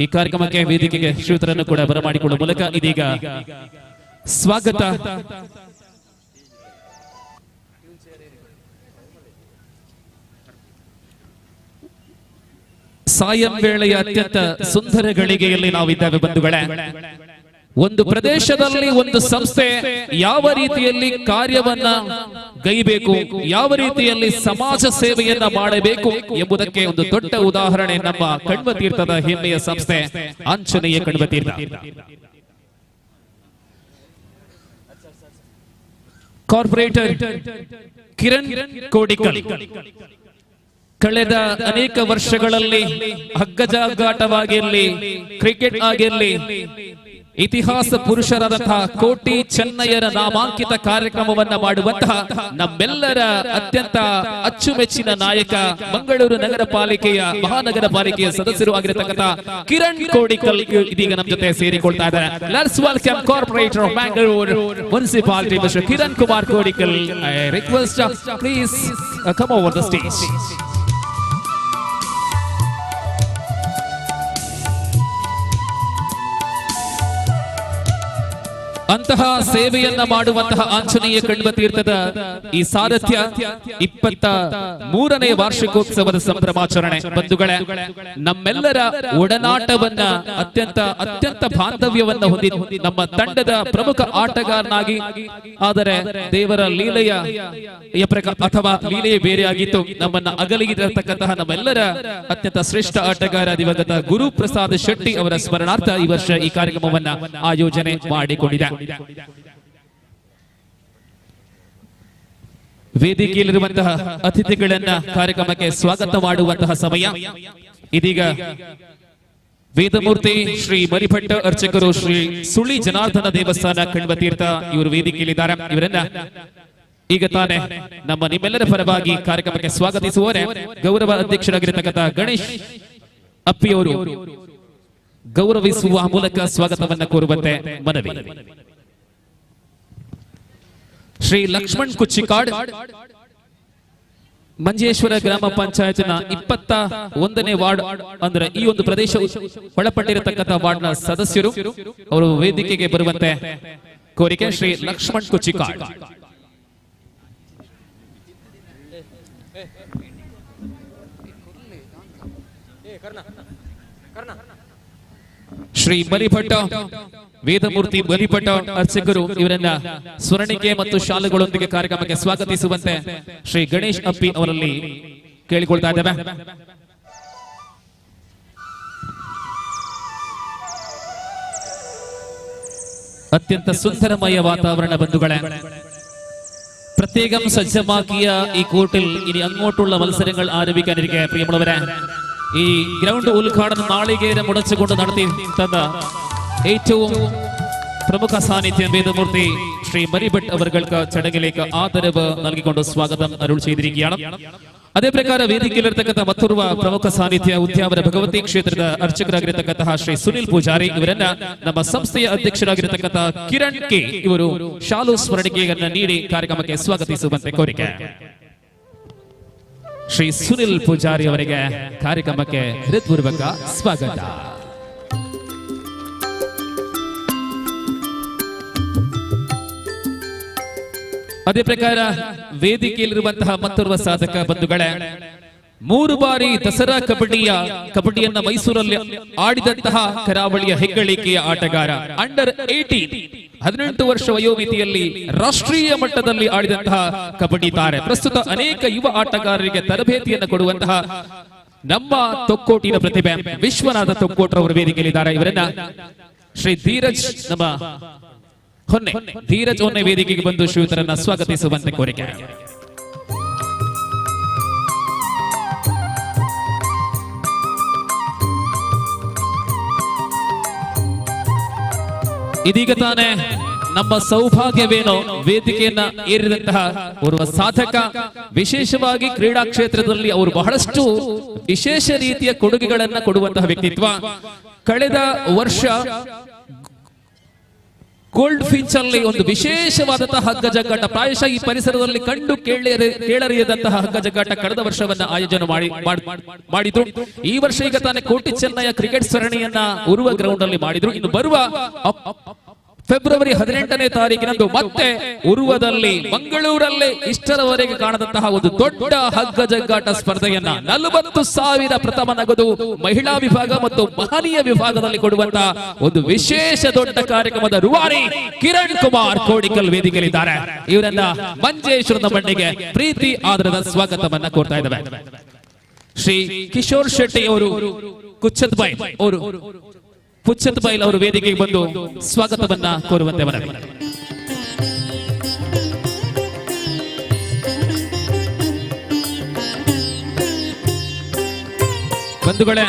ಈ ಕಾರ್ಯಕ್ರಮಕ್ಕೆ ವೇದಿಕೆಗೆ ಶ್ರೀಯುತರನ್ನು ಕೂಡ ಬರಮಾಡಿಕೊಳ್ಳುವ ಮೂಲಕ ಇದೀಗ ಸ್ವಾಗತ. ಸಾಯಂ ವೇಳೆಯ ಅತ್ಯಂತ ಸುಂದರ ಗಳಿಗೆಯಲ್ಲಿ ನಾವಿದ್ದೇವೆ ಬಂಧುಗಳೇ. ಒಂದು ಪ್ರದೇಶದಲ್ಲಿ ಒಂದು ಸಂಸ್ಥೆ ಯಾವ ರೀತಿಯಲ್ಲಿ ಕಾರ್ಯವನ್ನ ಗೈಬೇಕು, ಯಾವ ರೀತಿಯಲ್ಲಿ ಸಮಾಜ ಸೇವೆಯನ್ನ ಮಾಡಬೇಕು ಎಂಬುದಕ್ಕೆ ಒಂದು ದೊಡ್ಡ ಉದಾಹರಣೆ ನಮ್ಮ ಕಣ್ವತೀರ್ಥದ ಹೆಮ್ಮೆಯ ಸಂಸ್ಥೆ ಆಂಜನೇಯ ಕಣ್ವತೀರ್ಥ. ಕಾರ್ಪೊರೇಟರ್ ಕಿರಣ್ ಕೋಡಿಕಲ್ ಕಳೆದ ಅನೇಕ ವರ್ಷಗಳಲ್ಲಿ ಹಗ್ಗಜಗ್ಗಾಟವಾಗಿರ್ಲಿ, ಕ್ರಿಕೆಟ್ ಆಗಿರ್ಲಿ, ಇತಿಹಾಸ ಪುರುಷರಾದಂತಹ ಕೋಟಿ ಚೆನ್ನಯ್ಯರ ನಾಮಾಂಕಿತ ಕಾರ್ಯಕ್ರಮವನ್ನ ಮಾಡುವಂತಹ ನಮ್ಮೆಲ್ಲರ ಅತ್ಯಂತ ಅಚ್ಚುಮೆಚ್ಚಿನ ನಾಯಕ, ಮಂಗಳೂರು ನಗರ ಪಾಲಿಕೆಯ ಮಹಾನಗರ ಪಾಲಿಕೆಯ ಸದಸ್ಯರು ಆಗಿರತಕ್ಕಂತಹ ಕಿರಣ್ ಕೋಡಿಕಲ್ ಇದೀಗ ನಮ್ಮ ಜೊತೆ ಸೇರಿಕೊಳ್ತಾ ಇದ್ದಾರೆ. Let's welcome Corporator of Mangalore Municipality, Mister Kiran Kumar Kodikal. I request, please come over the stage. ಅಂತಹ ಸೇವೆಯನ್ನ ಮಾಡುವಂತಹ ಆಂಜನೇಯ ಕಣ್ವ ತೀರ್ಥದ ಈ ಸಾರಥ್ಯ 23ನೇ ವಾರ್ಷಿಕೋತ್ಸವದ ಸಂಭ್ರಮಾಚರಣೆ. ಬಂಧುಗಳೇ, ನಮ್ಮೆಲ್ಲರ ಒಡನಾಟವನ್ನ, ಅತ್ಯಂತ ಅತ್ಯಂತ ಬಾಂಧವ್ಯವನ್ನ ಹೊಂದಿ ನಮ್ಮ ತಂಡದ ಪ್ರಮುಖ ಆಟಗಾರನಾಗಿ, ಆದರೆ ದೇವರ ಲೀಲೆಯ ಅಥವಾ ಲೀಲೆಯೇ ಬೇರೆಯಾಗಿತ್ತು, ನಮ್ಮನ್ನ ಅಗಲಿಗಿರತಕ್ಕಂತಹ ನಮ್ಮೆಲ್ಲರ ಅತ್ಯಂತ ಶ್ರೇಷ್ಠ ಆಟಗಾರ ದಿವಂಗತ ಗುರುಪ್ರಸಾದ್ ಶೆಟ್ಟಿ ಅವರ ಸ್ಮರಣಾರ್ಥ ಈ ವರ್ಷ ಈ ಕಾರ್ಯಕ್ರಮವನ್ನ ಆಯೋಜನೆ ಮಾಡಿಕೊಂಡಿದೆ. ವೇದಿಕೆಯಲ್ಲಿರುವಂತಹ ಅತಿಥಿಗಳನ್ನ ಕಾರ್ಯಕ್ರಮಕ್ಕೆ ಸ್ವಾಗತ ಮಾಡುವಂತಹ ಸಮಯ ಇದೀಗ. ವೇದಮೂರ್ತಿ ಶ್ರೀ ಮರಿಭಟ್ಟ ಅರ್ಚಕರು, ಶ್ರೀ ಸುಳಿ ಜನಾರ್ದನ ದೇವಸ್ಥಾನ, ಕಣ್ವತೀರ್ಥ ಇವರು ವೇದಿಕೆಯಲ್ಲಿದ್ದಾರೆ. ಇವರನ್ನ ಈಗ ತಾನೇ ನಮ್ಮ ನಿಮ್ಮೆಲ್ಲರ ಪರವಾಗಿ ಕಾರ್ಯಕ್ರಮಕ್ಕೆ ಸ್ವಾಗತಿಸುವವರೇ ಗೌರವ ಅಧ್ಯಕ್ಷರಾಗಿರತಕ್ಕಂತಹ ಗಣೇಶ್ ಅಪ್ಪಿಯವರು ಗೌರವಿಸುವ ಮೂಲಕ ಸ್ವಾಗತವನ್ನ ಕೋರುವಂತೆ ಮನವಿ. ಶ್ರೀ ಲಕ್ಷ್ಮಣ್ ಕುಚ್ಚಿಕಾಡ್, ಮಂಜೇಶ್ವರ ಗ್ರಾಮ ಪಂಚಾಯತ್ನ 21ನೇ ವಾರ್ಡ್, ಅಂದ್ರೆ ಈ ಒಂದು ಪ್ರದೇಶ ಒಳಪಟ್ಟಿರತಕ್ಕಂತಹ ವಾರ್ಡ್ನ ಸದಸ್ಯರು ಅವರು ವೇದಿಕೆಗೆ ಬರುವಂತೆ ಕೋರಿಕೆ. ಶ್ರೀ ಲಕ್ಷ್ಮಣ್ ಕುಚ್ಚಿಕಾಡ್. ಶ್ರೀ ಮರಿಭಟ್ಟ, ವೇದಮೂರ್ತಿ ಮರಿಭಟ್ಟ ಅರ್ಚಕರು ಇವರನ್ನ ಸ್ವರ್ಣಿಕೆ ಮತ್ತು ಶಾಲುಗಳೊಂದಿಗೆ ಕಾರ್ಯಕ್ರಮಕ್ಕೆ ಸ್ವಾಗತಿಸುವಂತೆ ಶ್ರೀ ಗಣೇಶ್ ಅಪ್ಪಿ ಅವರಲ್ಲಿ ಕೇಳಿಕೊಳ್ತಾ ಇದ್ದೇವೆ. ಅತ್ಯಂತ ಸುಂದರಮಯ ವಾತಾವರಣ ಬಂಧುಗಳೇ. പ്രത്യേകം സജ്ജമാക്കിയ ഈ കോർട്ടിൽ ഇനി അങ്ങോട്ടുള്ള മത്സരങ്ങൾ ആരംഭിക്കാനിരിക്കെ പ്രിയമുള്ളവരെ, ഈ ഗ്രൗണ്ട് ഉദ്ഘാടനം നാളികേരം ഉടച്ചുകൊണ്ട് നടത്തി തന്ന ഏറ്റവും പ്രമുഖ സാന്നിധ്യം വേദമൂർത്തി ശ്രീ മരിഭട്ട് അവർക്ക് ചടങ്ങിലേക്ക് ആദരവ് നൽകിക്കൊണ്ട് സ്വാഗതം അരുൾ ചെയ്തിരിക്കുകയാണ്. ಅದೇ ಪ್ರಕಾರ ವೇದಿಕೆಯಲ್ಲಿರ್ತಕ್ಕಂಥ ಮತ್ತೋರ್ವ ಪ್ರಮುಖ ಸಾನ್ನಿಧ್ಯ ಉದ್ಯಾವರ ಭಗವತಿ ಕ್ಷೇತ್ರದ ಅರ್ಚಕರಾಗಿರತಕ್ಕಂತಹ ಶ್ರೀ ಸುನಿಲ್ ಪೂಜಾರಿ ಇವರನ್ನ ನಮ್ಮ ಸಂಸ್ಥೆಯ ಅಧ್ಯಕ್ಷರಾಗಿರತಕ್ಕಂತಹ ಕಿರಣ್ ಕೆ ಇವರು ಶಾಲು ಸ್ಮರಣಿಕೆಯನ್ನ ನೀಡಿ ಕಾರ್ಯಕ್ರಮಕ್ಕೆ ಸ್ವಾಗತಿಸುವಂತೆ ಕೋರಿಕೆ. ಶ್ರೀ ಸುನಿಲ್ ಪೂಜಾರಿ ಅವರಿಗೆ ಕಾರ್ಯಕ್ರಮಕ್ಕೆ ಹೃತ್ಪೂರ್ವಕ ಸ್ವಾಗತ. ಅದೇ ಪ್ರಕಾರ ವೇದಿಕೆಯಲ್ಲಿರುವಂತಹ ಮತ್ತೋರ್ವ ಸಾಧಕ ಬಂಧುಗಳೇ, 3 ಬಾರಿ ದಸರಾ ಕಬಡ್ಡಿಯನ್ನ ಮೈಸೂರಲ್ಲಿ ಆಡಿದಂತಹ ಕರಾವಳಿಯ ಹೆಗ್ಗಳಿಕೆಯ ಆಟಗಾರ, ಅಂಡರ್ 18 18 ವರ್ಷ ವಯೋಮಿತಿಯಲ್ಲಿ ರಾಷ್ಟ್ರೀಯ ಮಟ್ಟದಲ್ಲಿ ಆಡಿದಂತಹ ಕಬಡ್ಡಿ ತಾರೆ, ಪ್ರಸ್ತುತ ಅನೇಕ ಯುವ ಆಟಗಾರರಿಗೆ ತರಬೇತಿಯನ್ನು ಕೊಡುವಂತಹ ನಮ್ಮ ತೊಕ್ಕೋಟಿನ ಪ್ರತಿಭೆ ವಿಶ್ವನಾಥ ತೊಕ್ಕೋಟ್ರವರು ವೇದಿಕೆಯಲ್ಲಿದ್ದಾರೆ. ಇವರನ್ನ ಶ್ರೀ ಧೀರಜ್, ನಮ್ಮ ಹೊನ್ನೆ ಧೀರಜ್ ಹೊನ್ನೆ ವೇದಿಕೆಗೆ ಬಂದು ಶ್ರೀಯುತರನ್ನ ಸ್ವಾಗತಿಸುವಂತೆ ಕೋರಿಕೆ. ಇದೀಗ ತಾನೇ ನಮ್ಮ ಸೌಭಾಗ್ಯವೇನೋ ವೇದಿಕೆಯನ್ನ ಏರಿದಂತಹ ಓರ್ವ ಸಾಧಕ, ವಿಶೇಷವಾಗಿ ಕ್ರೀಡಾ ಕ್ಷೇತ್ರದಲ್ಲಿ ಅವರು ಬಹಳಷ್ಟು ವಿಶೇಷ ರೀತಿಯ ಕೊಡುಗೆಗಳನ್ನ ಕೊಡುವಂತಹ ವ್ಯಕ್ತಿತ್ವ. ಕಳೆದ ವರ್ಷ ಗೋಲ್ಡ್ ಫಿಂಚ್ ಅಲ್ಲಿ ಒಂದು ವಿಶೇಷವಾದಂತಹ ಹಗ್ಗಜಗ್ಗಾಟ, ಪ್ರಾಯಶಃ ಈ ಪರಿಸರದಲ್ಲಿ ಕಂಡು ಕೇಳರಿಯದಂತಹ ಹಗ್ಗಜಗ್ಗಾಟ ಕಳೆದ ವರ್ಷವನ್ನ ಆಯೋಜನೆ ಮಾಡಿದ್ರು. ಈ ವರ್ಷ ಈಗ ತಾನೇ ಕೋಟಿ ಚೆನ್ನಯ್ಯ ಕ್ರಿಕೆಟ್ ಸರಣಿಯನ್ನ ಉರುವ ಗ್ರೌಂಡ್ ಅಲ್ಲಿ ಮಾಡಿದ್ರು. ಇನ್ನು ಬರುವ ಫೆಬ್ರವರಿ 18ನೇ ತಾರೀಕಿನಂದು ಮತ್ತೆ ಉರುವದಲ್ಲಿ, ಮಂಗಳೂರಲ್ಲೇ ಇಷ್ಟರವರೆಗೆ ಕಾಣದಂತಹ ಒಂದು ದೊಡ್ಡ ಹಗ್ಗಜಗ್ಗಾಟ ಸ್ಪರ್ಧೆಯನ್ನ 40,000 ಪ್ರಥಮ ನಗದು ಮಹಿಳಾ ವಿಭಾಗ ಮತ್ತು ಮಹನೀಯ ವಿಭಾಗದಲ್ಲಿ ಕೊಡುವಂತಹ ಒಂದು ವಿಶೇಷ ದೊಡ್ಡ ಕಾರ್ಯಕ್ರಮದ ರೂವಾರಿ ಕಿರಣ್ ಕುಮಾರ್ ಕೋಡಿಕಲ್ ವೇದಿಕೆಯಲ್ಲಿದ್ದಾರೆ. ಇವರನ್ನ ಮಂಜೇಶ್ವರದ ಮಣ್ಣಿಗೆ ಪ್ರೀತಿ ಆದರದ ಸ್ವಾಗತವನ್ನ ಕೋರ್ತಾ ಇದ್ದೇವೆ. ಶ್ರೀ ಕಿಶೋರ್ ಶೆಟ್ಟಿ ಅವರು, ಕುಚ್ಚತ್ ಬೈಲ್ ಅವರು, ಪುಚ್ಚತ್ ಬೈಲ್ ಅವರು ವೇದಿಕೆಗೆ ಬಂದು ಸ್ವಾಗತವನ್ನ ಕೋರುವಂತೆ ಮನವಿ. ಬಂಧುಗಳೇ,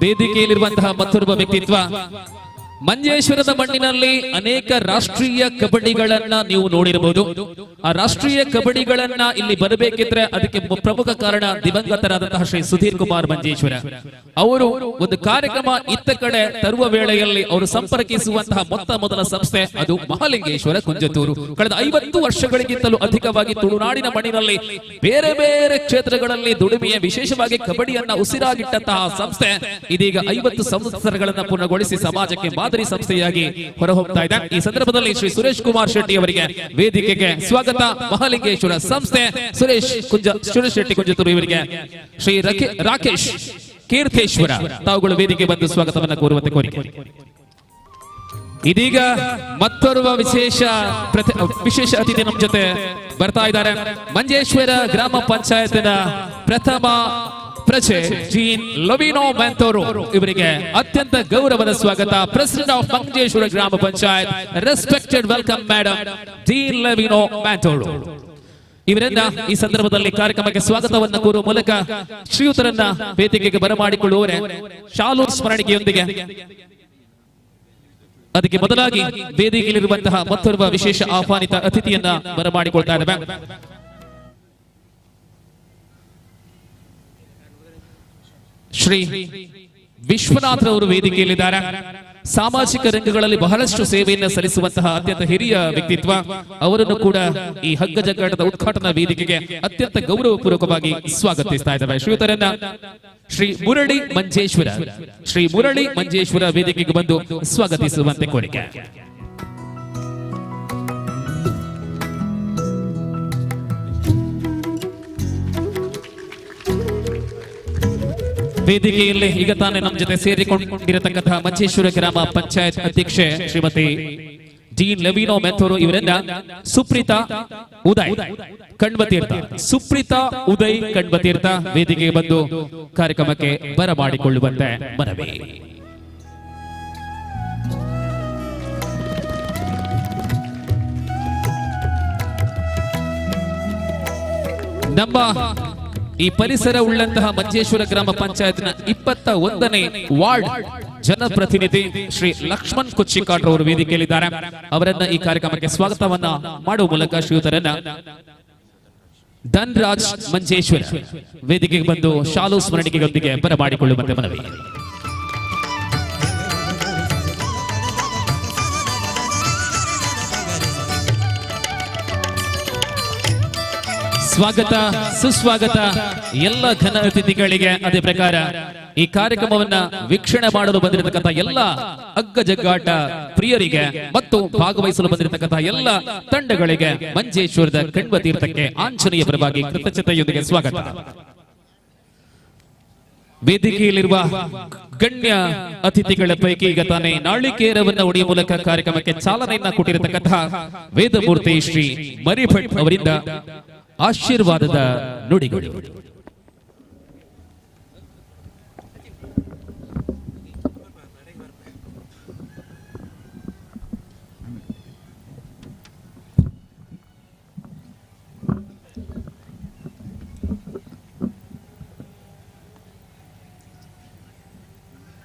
ವೇದಿಕೆಯಲ್ಲಿರುವಂತಹ ಮತ್ತೊಬ್ಬ ವ್ಯಕ್ತಿತ್ವ, ಮಂಜೇಶ್ವರದ ಮಣ್ಣಿನಲ್ಲಿ ಅನೇಕ ರಾಷ್ಟ್ರೀಯ ಕಬಡ್ಡಿಗಳನ್ನ ನೀವು ನೋಡಿರಬಹುದು. ಆ ರಾಷ್ಟ್ರೀಯ ಕಬಡ್ಡಿಗಳನ್ನ ಇಲ್ಲಿ ಬರಬೇಕಿದ್ರೆ ಅದಕ್ಕೆ ಪ್ರಮುಖ ಕಾರಣ ದಿವಂಗತರಾದಂತಹ ಶ್ರೀ ಸುಧೀರ್ ಕುಮಾರ್ ಮಂಜೇಶ್ವರ ಅವರು. ಒಂದು ಕಾರ್ಯಕ್ರಮ ಇತ್ತ ಕಡೆ ತರುವ ವೇಳೆಯಲ್ಲಿ ಅವರು ಸಂಪರ್ಕಿಸುವಂತಹ ಮೊತ್ತ ಮೊದಲ ಸಂಸ್ಥೆ ಅದು ಮಹಾಲಿಂಗೇಶ್ವರ ಕುಂಜತೂರು. ಕಳೆದ 50 ವರ್ಷಗಳಿಗಿಂತಲೂ ಅಧಿಕವಾಗಿ ತುಳುನಾಡಿನ ಮಣ್ಣಿನಲ್ಲಿ ಬೇರೆ ಬೇರೆ ಕ್ಷೇತ್ರಗಳಲ್ಲಿ ದುಡಿಮೆಯ ವಿಶೇಷವಾಗಿ ಕಬಡ್ಡಿಯನ್ನ ಉಸಿರಾಗಿಟ್ಟಂತಹ ಸಂಸ್ಥೆ ಇದೀಗ 50 ಸಂವತ್ಸರಗಳನ್ನ ಪೂರ್ಣಗೊಳಿಸಿ ಸಮಾಜಕ್ಕೆ ಮಾದರಿ ಸಂಸ್ಥೆಯಾಗಿ ಹೊರಹೊಮ್ಮುತ್ತಾ ಇದೆ. ಈ ಸಂದರ್ಭದಲ್ಲಿ ಶ್ರೀ ಸುರೇಶ್ ಕುಮಾರ್ ಶೆಟ್ಟಿ ಅವರಿಗೆ ವೇದಿಕೆಗೆ ಸ್ವಾಗತ. ಮಹಾಲಿಂಗೇಶ್ವರ ಸಂಸ್ಥೆ ಸುರೇಶ್ ಶೆಟ್ಟಿ ಕುಂಜತೂರು ಇವರಿಗೆ ಶ್ರೀ ರಾಕೇಶ್ ಕೀರ್ತೇಶ್ವರ ತಾವುಗಳು ವೇದಿಕೆ ಬಂದು ಸ್ವಾಗತವನ್ನು ಕೋರುವಂತೆ ಕೋರಿಕೆ. ಇದೀಗ ಮತ್ತೋರ್ವ ವಿಶೇಷ ಅತಿಥಿ ನಮ್ಮ ಜೊತೆ ಬರ್ತಾ ಇದ್ದಾರೆ. ಮಂಜೇಶ್ವರ ಗ್ರಾಮ ಪಂಚಾಯತ್ನ ಪ್ರಥಮ ಪ್ರಜೆ ಜೀನ್ ಲವಿನೋ ಮ್ಯಾಂತೋರೋ ಇವರಿಗೆ ಅತ್ಯಂತ ಗೌರವದ ಸ್ವಾಗತ. ಪ್ರೆಸಿಡೆಂಟ್ ಆಫ್ ಮಂಜೇಶ್ವರ ಗ್ರಾಮ panchayat, respected welcome madam Jean Lavino Mantoro ಇವರನ್ನ ಈ ಸಂದರ್ಭದಲ್ಲಿ ಕಾರ್ಯಕ್ರಮಕ್ಕೆ ಸ್ವಾಗತವನ್ನು ಕೋರುವ ಮೂಲಕ ಶ್ರೀಯುತರನ್ನ ವೇದಿಕೆಗೆ ಬರಮಾಡಿಕೊಳ್ಳುವವರೇ ಶಾಲು ಸ್ಮರಣಿಕೆಯೊಂದಿಗೆ. ಅದಕ್ಕೆ ಮೊದಲಾಗಿ ವೇದಿಕೆಯಲ್ಲಿರುವಂತಹ ಮತ್ತೊರ್ವ ವಿಶೇಷ ಆಹ್ವಾನಿತ ಅತಿಥಿಯನ್ನ ಬರಮಾಡಿಕೊಳ್ತಾ ಇದ್ದೇವೆ. ಶ್ರೀ ವಿಶ್ವನಾಥ್ ರವರು ವೇದಿಕೆಯಲ್ಲಿದ್ದಾರೆ. ಸಾಮಾಜಿಕ ರಂಗಗಳಲ್ಲಿ ಬಹಳಷ್ಟು ಸೇವೆಯನ್ನು ಸಲ್ಲಿಸುವಂತಹ ಅತ್ಯಂತ ಹಿರಿಯ ವ್ಯಕ್ತಿತ್ವ. ಅವರನ್ನು ಕೂಡ ಈ ಹಗ್ಗ ಜಗ್ಗಾಟದ ಉದ್ಘಾಟನಾ ವೇದಿಕೆಗೆ ಅತ್ಯಂತ ಗೌರವಪೂರ್ವಕವಾಗಿ ಸ್ವಾಗತಿಸ್ತಾ ಇದ್ದೇವೆ. ಶ್ರೀಯುತರನ್ನ ಶ್ರೀ ಮುರಳಿ ಮಂಜೇಶ್ವರ ವೇದಿಕೆಗೆ ಬಂದು ಸ್ವಾಗತಿಸುವಂತೆ ಕೋರಿಕೆ. ವೇದಿಕೆಯಲ್ಲಿ ಈಗ ತಾನೇ ನಮ್ಮ ಜೊತೆ ಸೇರಿಕೊಂಡಿರತಕ್ಕಂತಹ ಮಂಜೇಶ್ವರ ಗ್ರಾಮ ಪಂಚಾಯತ್ ಅಧ್ಯಕ್ಷೆ ಶ್ರೀಮತಿ ಜೀನ್ ಲೆವಿನೋ ಮೆಥೋರು ಇವರನ್ನ ಸುಪ್ರೀತಾ ಉದಯ್ ಕಣ್ವತೀರ್ಥ, ಸುಪ್ರೀತಾ ಉದಯ್ ಕಣ್ವತೀರ್ಥ ವೇದಿಕೆಗೆ ಬಂದು ಕಾರ್ಯಕ್ರಮಕ್ಕೆ ಬರಮಾಡಿಕೊಳ್ಳುವಂತೆ ಮನವಿ. ನಮ್ಮ ಈ ಪರಿಸರ ಉಳ್ಳಂತಹ ಮಂಜೇಶ್ವರ ಗ್ರಾಮ ಪಂಚಾಯತ್ನ 21ನೇ ವಾರ್ಡ್ ಜನಪ್ರತಿನಿಧಿ ಶ್ರೀ ಲಕ್ಷ್ಮಣ್ ಕೊಚ್ಚಿಕಾಡ್ ಅವರು ವೇದಿಕೆಯಲ್ಲಿದ್ದಾರೆ. ಅವರನ್ನ ಈ ಕಾರ್ಯಕ್ರಮಕ್ಕೆ ಸ್ವಾಗತವನ್ನ ಮಾಡುವ ಮೂಲಕ ಶ್ರೀಯುತರನ್ನ ಧನ್ರಾಜ್ ಮಂಜೇಶ್ವರ ವೇದಿಕೆಗೆ ಬಂದು ಶಾಲು ಸ್ಮರಣಿಕೆಯೊಂದಿಗೆ ಬರಮಾಡಿಕೊಳ್ಳುವಂತೆ ಮನವಿ. ಸ್ವಾಗತ ಸುಸ್ವಾಗತ ಎಲ್ಲ ಘನ ಅತಿಥಿಗಳಿಗೆ. ಅದೇ ಪ್ರಕಾರ ಈ ಕಾರ್ಯಕ್ರಮವನ್ನ ವೀಕ್ಷಣೆ ಮಾಡಲು ಬಂದಿರತಕ್ಕಂತಹ ಎಲ್ಲ ಹಗ್ಗ ಜಗ್ಗಾಟ ಪ್ರಿಯರಿಗೆ ಮತ್ತು ಭಾಗವಹಿಸಲು ಬಂದಿರತಕ್ಕಂತಹ ಎಲ್ಲ ತಂಡಗಳಿಗೆ ಮಂಜೇಶ್ವರದ ಕಣ್ವ ತೀರ್ಥಕ್ಕೆ ಆಂಜನೇಯ ಪರವಾಗಿ ಕೃತಜ್ಞತೆಯೊಂದಿಗೆ ಸ್ವಾಗತ. ವೇದಿಕೆಯಲ್ಲಿರುವ ಗಣ್ಯ ಅತಿಥಿಗಳ ಪೈಕಿ ಈಗ ತಾನೇ ನಾಳಿಕೇರವನ್ನು ಒಡೆಯುವ ಮೂಲಕ ಕಾರ್ಯಕ್ರಮಕ್ಕೆ ಚಾಲನೆಯನ್ನ ಕೊಟ್ಟಿರತಕ್ಕಂತಹ ವೇದಮೂರ್ತಿ ಶ್ರೀ ಮರಿಭಟ್ ಅವರಿಂದ ಆಶೀರ್ವಾದದ ನುಡಿಗಳು.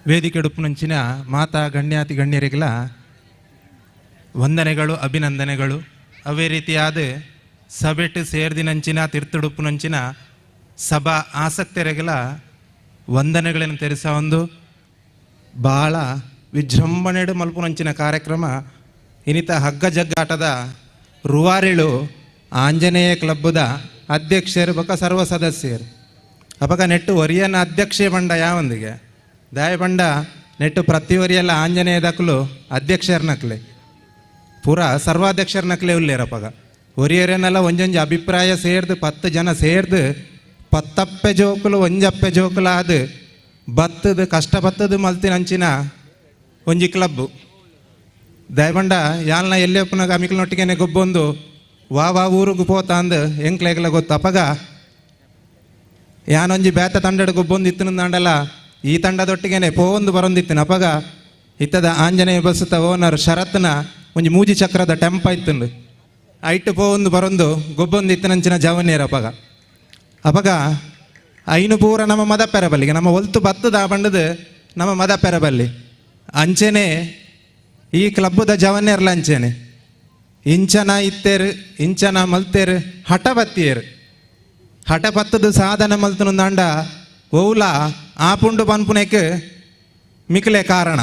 ವೇದಿಕೆ ಉಡುಪುನಂಚಿನ ಮಾತಾ ಗಣ್ಯಾತಿ ಗಣ್ಯರಿಗೆಲ್ಲ ವಂದನೆಗಳು, ಅಭಿನಂದನೆಗಳು. ಅವೇ ರೀತಿಯಾದ ಸಭೆಟ್ಟು ಸೇರ್ದಿನಂಚಿನ ತಿರ್ತುಡುಪುನಂಚಿನ ಸಭಾ ಆಸಕ್ತರಿಗೆಲ್ಲ ವಂದನೆಗಳನ್ನು ತೆರೆಸ ಒಂದು ಭಾಳ ವಿಜೃಂಭಣೆಡು ಮಲ್ಪುನಂಚಿನ ಕಾರ್ಯಕ್ರಮ ಇನಿತ ಹಗ್ಗ ಜಗ್ಗಾಟದ ರುವಾರಿಳು ಆಂಜನೇಯ ಕ್ಲಬ್ಬದ ಅಧ್ಯಕ್ಷರು ಬಕ ಸರ್ವ ಸದಸ್ಯರು ಅಪಗ ನೆಟ್ಟು ಒರಿಯನ ಅಧ್ಯಕ್ಷೆ ಬಂಡ ಯಾವೊಂದಿಗೆ ದಾಯ ಬಂಡ ನೆಟ್ಟು ಪ್ರತಿ ಒರಿಯಲ್ಲ ಆಂಜನೇಯ ದಕ್ಲು ಅಧ್ಯಕ್ಷರ ನಕ್ಲೆ ಪೂರಾ ಸರ್ವಾಧ್ಯಕ್ಷರ ನಕ್ಲೆ ಉಲ್ಲೇರಪ್ಪಗ ಒರಿಯರೇನೆಲ್ಲ ಒಂಜೊಂಜಿ ಅಭಿಪ್ರಾಯ ಸೇರ್ದು 10 ಜನ ಸೇರ್ದು 10 ಜೋಕುಲು ಒಂಜಪ್ಪೆ ಜೋಕುಲು ಆದು ಬತ್ತದು ಕಷ್ಟ ಬತ್ತದು ಮಲ್ತಿನಂಚಿನ ಒಂಜಿ ಕ್ಲಬ್ಬು ದಯಬಂಡ ಯಾಲ್ನ ಎಲ್ಲೆಪ್ಪನಾಗ ಅಮಿಕ್ಲನೊಟ್ಟಿಗೆನೆ ಗೊಬ್ಬೊಂದು ವಾ ವಾ ಊರುಗು ಪೋತ ಅಂದು ಎಂಕ್ಲೆಗ್ಲ ಗೊತ್ತು. ಅಪಗ ಯಾನೊಂಜಿ ಬೇತ ತಂಡಡು ಗೊಬ್ಬೊಂದು ಇತ್ತಿನಂದಾಂಡಲ ಈ ತಂಡದೊಟ್ಟಿಗೆನೆ ಪೋವೊಂದು ಬರೊಂದಿತ್ತಿನ. ಅಪಗ ಇತ್ತದ ಆಂಜನೇಯ ಬಸ್ಸುತ್ತ ಓನರ್ ಶರತ್ನ ಒಂಜಿ ಮೂಜಿ ಚಕ್ರದ ಟೆಂಪ ಇತ್ತುಂಡು ಐಟು ಪೋವೊಂದು ಬರೊಂದು ಗೊಬ್ಬೊಂದು ಇತ್ತಿನಂಚಿನ ಜವನೇರ. ಅಪಗ ಅಪಗ ಐನು ಪೂರ ನಮ್ಮ ಮದ ಪೆರಬಲ್ಲಿಗೆ ನಮ್ಮ ಒಲ್ತು ಬತ್ತದ ಬಂಡದು ನಮ್ಮ ಮದ ಪೆರಬಲ್ಲಿ ಅಂಚೆನೆ ಈ ಕ್ಲಬ್ಬದ ಜವನ್ಯರ್ಲ ಅಂಚೆನೆ ಇಂಚನ ಇತ್ತೇರು ಇಂಚನ ಮಲ್ತೇರು ಹಠ ಬತ್ತಿಯೇರು ಹಠ ಪತ್ತದು ಸಾಧನೆ ಮಲ್ತನುಂದಾಂಡ ಓಲ ಆಪುಂಡು ಪನ್ಪುನೆಕ್ ಮಿಕ್ಲೆ ಕಾರಣ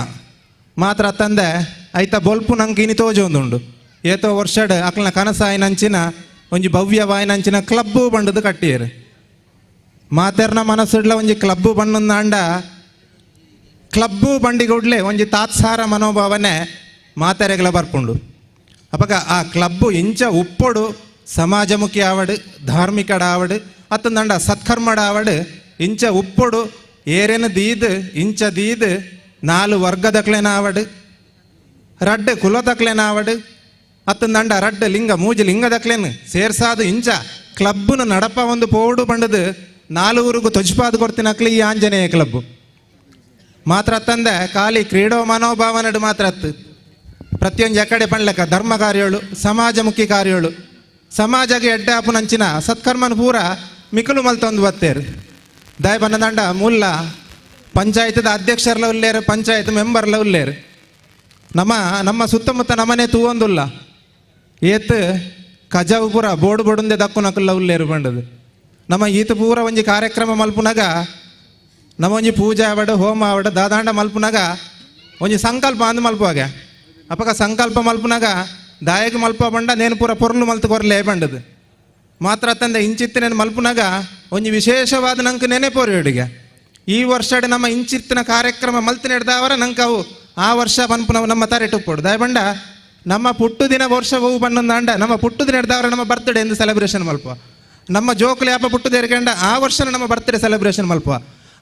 ಮಾತ್ರ ತಂದೆ ಐತ ಬೊಲ್ಪು ನಂಗೆ ಇನಿ ತೋಜೊಂದುಂಡು ಏತೋ ವರ್ಷಡ್ ಅಕ್ಲನ ಕನಸಾಯಿನಂಚಿನ ಒಂಜಿ ಭವ್ಯವಾಯಿನಂಚಿನ ಕ್ಲಬ್ಬು ಬಂಡದು ಕಟ್ಟಿಯರು ಮಾತೆರ್ನ ಮನಸ್ಸುಡ್ಲ ಒಂಜಿ ಕ್ಲಬ್ಬು ಬಣ್ಣಂದಾಂಡ ಕ್ಲಬ್ಬು ಬಂಡಿಗುಡ್ಲೆ ಒಂಜಿ ತಾತ್ಸಾರ ಮನೋಭಾವನೆ ಮಾತೆರೆಗಳ ಬರ್ಪುಂಡು ಅಪಗ ಆ ಕ್ಲಬ್ಬು ಇಂಚ ಉಪ್ಪೊಡು ಸಮಾಜಮುಖಿ ಆವಡು ಧಾರ್ಮಿಕಡ ಆವಡು ಅತ್ತಂದಂಡ ಸತ್ಕರ್ಮಡ ಆವಡು ಇಂಚ ಉಪ್ಪೊಡು ಏರೇನು ದೀದ್ ಇಂಚ ದೀದ್ ನಾಲು ವರ್ಗದಕ್ಲೇನ ಆವಡು ರಡ್ಡು ಕುಲದಕ್ಲೇನ ಆವಡು ಅತ್ತಂದಂಡ ರಡ್ಡು ಲಿಂಗ ಮೂಜಿ ಲಿಂಗದಕ್ಲೇನು ಸೇರ್ಸಾದು ಇಂಚ ಕ್ಲಬ್ಬುನ ನಡಪ ಒಂದು ಪೋಡು ಬಂಡದು ನಾಲ್ವೂರಿಗೂ ತೊಜ್ಪಾದು ಕೊಡ್ತಿನಕ್ಲಿ ಈ ಆಂಜನೇಯ ಕ್ಲಬ್ಬು ಮಾತ್ರ ತಂದೆ ಖಾಲಿ ಕ್ರೀಡೋ ಮನೋಭಾವನಡು ಮಾತ್ರ ಅತ್ತು ಪ್ರತಿಯೊಂದು ಎಕಡೆ ಪಣ್ಲಕ ಧರ್ಮ ಕಾರ್ಯಗಳು ಸಮಾಜಮುಖಿ ಕಾರ್ಯಗಳು ಸಮಾಜಕ್ಕೆ ಎಡ್ಡೆ ಆಪುನಂಚಿನ ಸತ್ಕರ್ಮನ ಪೂರ ಮಿಕಲು ಮಲ್ತೊಂದು ಬತ್ತೇರು ದಯ ಬನ್ನದಂಡ ಮುಲ್ಲ ಪಂಚಾಯತ್ದ ಅಧ್ಯಕ್ಷರ್ಲ ಉಲ್ಲೇರು ಪಂಚಾಯತ್ ಮೆಂಬರ್ಲ ಉಲ್ಲೇರು ನಮ್ಮ ನಮ್ಮ ಸುತ್ತಮುತ್ತ ನಮ್ಮನೆ ತೂವೊಂದುಲ್ಲ ಏತ್ ಕಜಾವು ಪೂರ ಬೋಡು ಬೋಡುಂದೆ ದಕ್ಕುನಕುಲ್ಲ ಉಲ್ಲೇರು ಬಂಡದು ನಮ್ಮ ಈತ ಪೂರ ಒಂಜಿ ಕಾರ್ಯಕ್ರಮ ಮಲ್ಪುನಗ ನಮ್ಮ ಒಂಜಿ ಪೂಜೆ ಆವಡು ಹೋಮ ಆವಡು ದಾದಾಂಡ ಮಲ್ಪುನಗ ಒಂಜಿ ಸಂಕಲ್ಪ ಅಂದ್ ಮಲ್ಪುವಾಗ ಅಪಗ ಸಂಕಲ್ಪ ಮಲ್ಪುನಗ ದಾಯಕ ಮಲ್ಪ ಬಂಡ ನೇನು ಪೂರ ಪೊರ್ಲು ಮಲ್ತು ಕೊರ್ಲೆ ಬಂಡದು ಮಾತ್ರ ತಂದೆ ಇಂಚಿತ್ತಿನ ಮಲ್ಪುನಗ ಒಂಜಿ ವಿಶೇಷವಾದ ನಂಗೆ ನೆನೆಪೋರಿ ಅಡುಗೆ ಈ ವರ್ಷಡ್ ನಮ್ಮ ಇಂಚಿತ್ತಿನ ಕಾರ್ಯಕ್ರಮ ಮಲ್ತು ನೆಡ್ದಾವರ ನಂಗೆ ಅವು ಆ ವರ್ಷ ಪನ್ಪುನವು ನಮ್ಮ ತರೆಟುಪ್ಪೋಡು ದಯಬಂಡ ನಮ್ಮ ಪುಟ್ಟು ದಿನ ವರ್ಷ ಹೋವು ಬಣ್ಣಂದಾಂಡ ನಮ್ಮ ಪುಟ್ಟು ದಿನ ಹಿಡ್ದವರ ನಮ್ಮ ಬರ್ತ್ಡೇ ಎಂದು ಸೆಲೆಬ್ರೇಷನ್ ಮಲ್ಪ ನಮ್ಮ ಜೋಕುಲು ಯಾಪ ಪುಟ್ಟುದೇರ್ಕಂಡ ಆ ವರ್ಷನ ನಮ್ಮ ಬರ್ತ್ಡೇ ಸೆಲೆಬ್ರೇಷನ್ ಮಲ್ಪ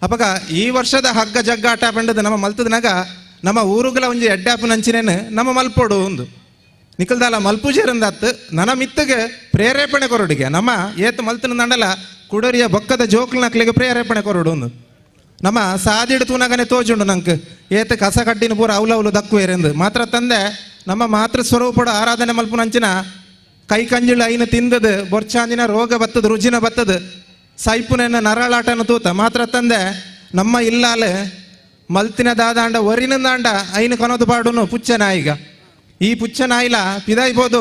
ಅಪಗ ಈ ವರ್ಷದ ಹಗ್ಗ ಜಗ್ಗಾಟ ಬಂಡದು ನಮ್ಮ ಮಲ್ತದನಾಗ ನಮ್ಮ ಊರುಗಳ ಒಂಜಿ ಎಡ್ಡಾಪು ನಂಚಿನೇನು ನಮ್ಮ ಮಲ್ಪೋಡು ಒಂದು ನಿಕಲ್ದಾಲ ಮಲ್ಪುಜೇರಂದತ್ತು ನನ್ನ ಮಿತ್ತಗೆ ಪ್ರೇರೇಪಣೆ ಕೊರಡಿಗೆ ನಮ್ಮ ಏತು ಮಲ್ತನ ದಂಡಲ ಕುಡರಿಯ ಬೊಕ್ಕದ ಜೋಕ್ಲನಕ್ಲಿಗೆ ಪ್ರೇರೇಪಣೆ ಕೊರಡು ಒಂದು ನಮ್ಮ ಸಾದಿಡು ತೂನಗನೆ ತೋಜುಂಡು ನಂಗೆ ಏತ ಕಸ ಕಡ್ಡಿನ ಪೂರ ಅವಲವಲು ದಕ್ಕುವೇರೆಂದು ಮಾತ್ರ ತಂದೆ ನಮ್ಮ ಮಾತೃ ಸ್ವರೂಪಡ ಆರಾಧನೆ ಮಲ್ಪುನಂಚಿನ ಕೈ ಕಂಜಿಳು ಐನು ತಿಂದದು ಬೊರ್ಚಾಂದಿನ ರೋಗ ಬತ್ತದ ರುಜಿನ ಬತ್ತದ ಸೈಪುನೆನ್ನ ನರಳಾಟನ ತೂತ ಮಾತ್ರ ತಂದೆ ನಮ್ಮ ಇಲ್ಲಾಲೆ ಮಲ್ತಿನ ದಾದಾಂಡ ಒರಿನ ದಾಂಡ ಐನು ಕನೋದು ಪಾಡುನು ಪುಚ್ಚ ನಾಯಿಗ ಈ ಪುಚ್ಚ ನಾಯಿಲ ಪಿದಾಯ್ಬೋದು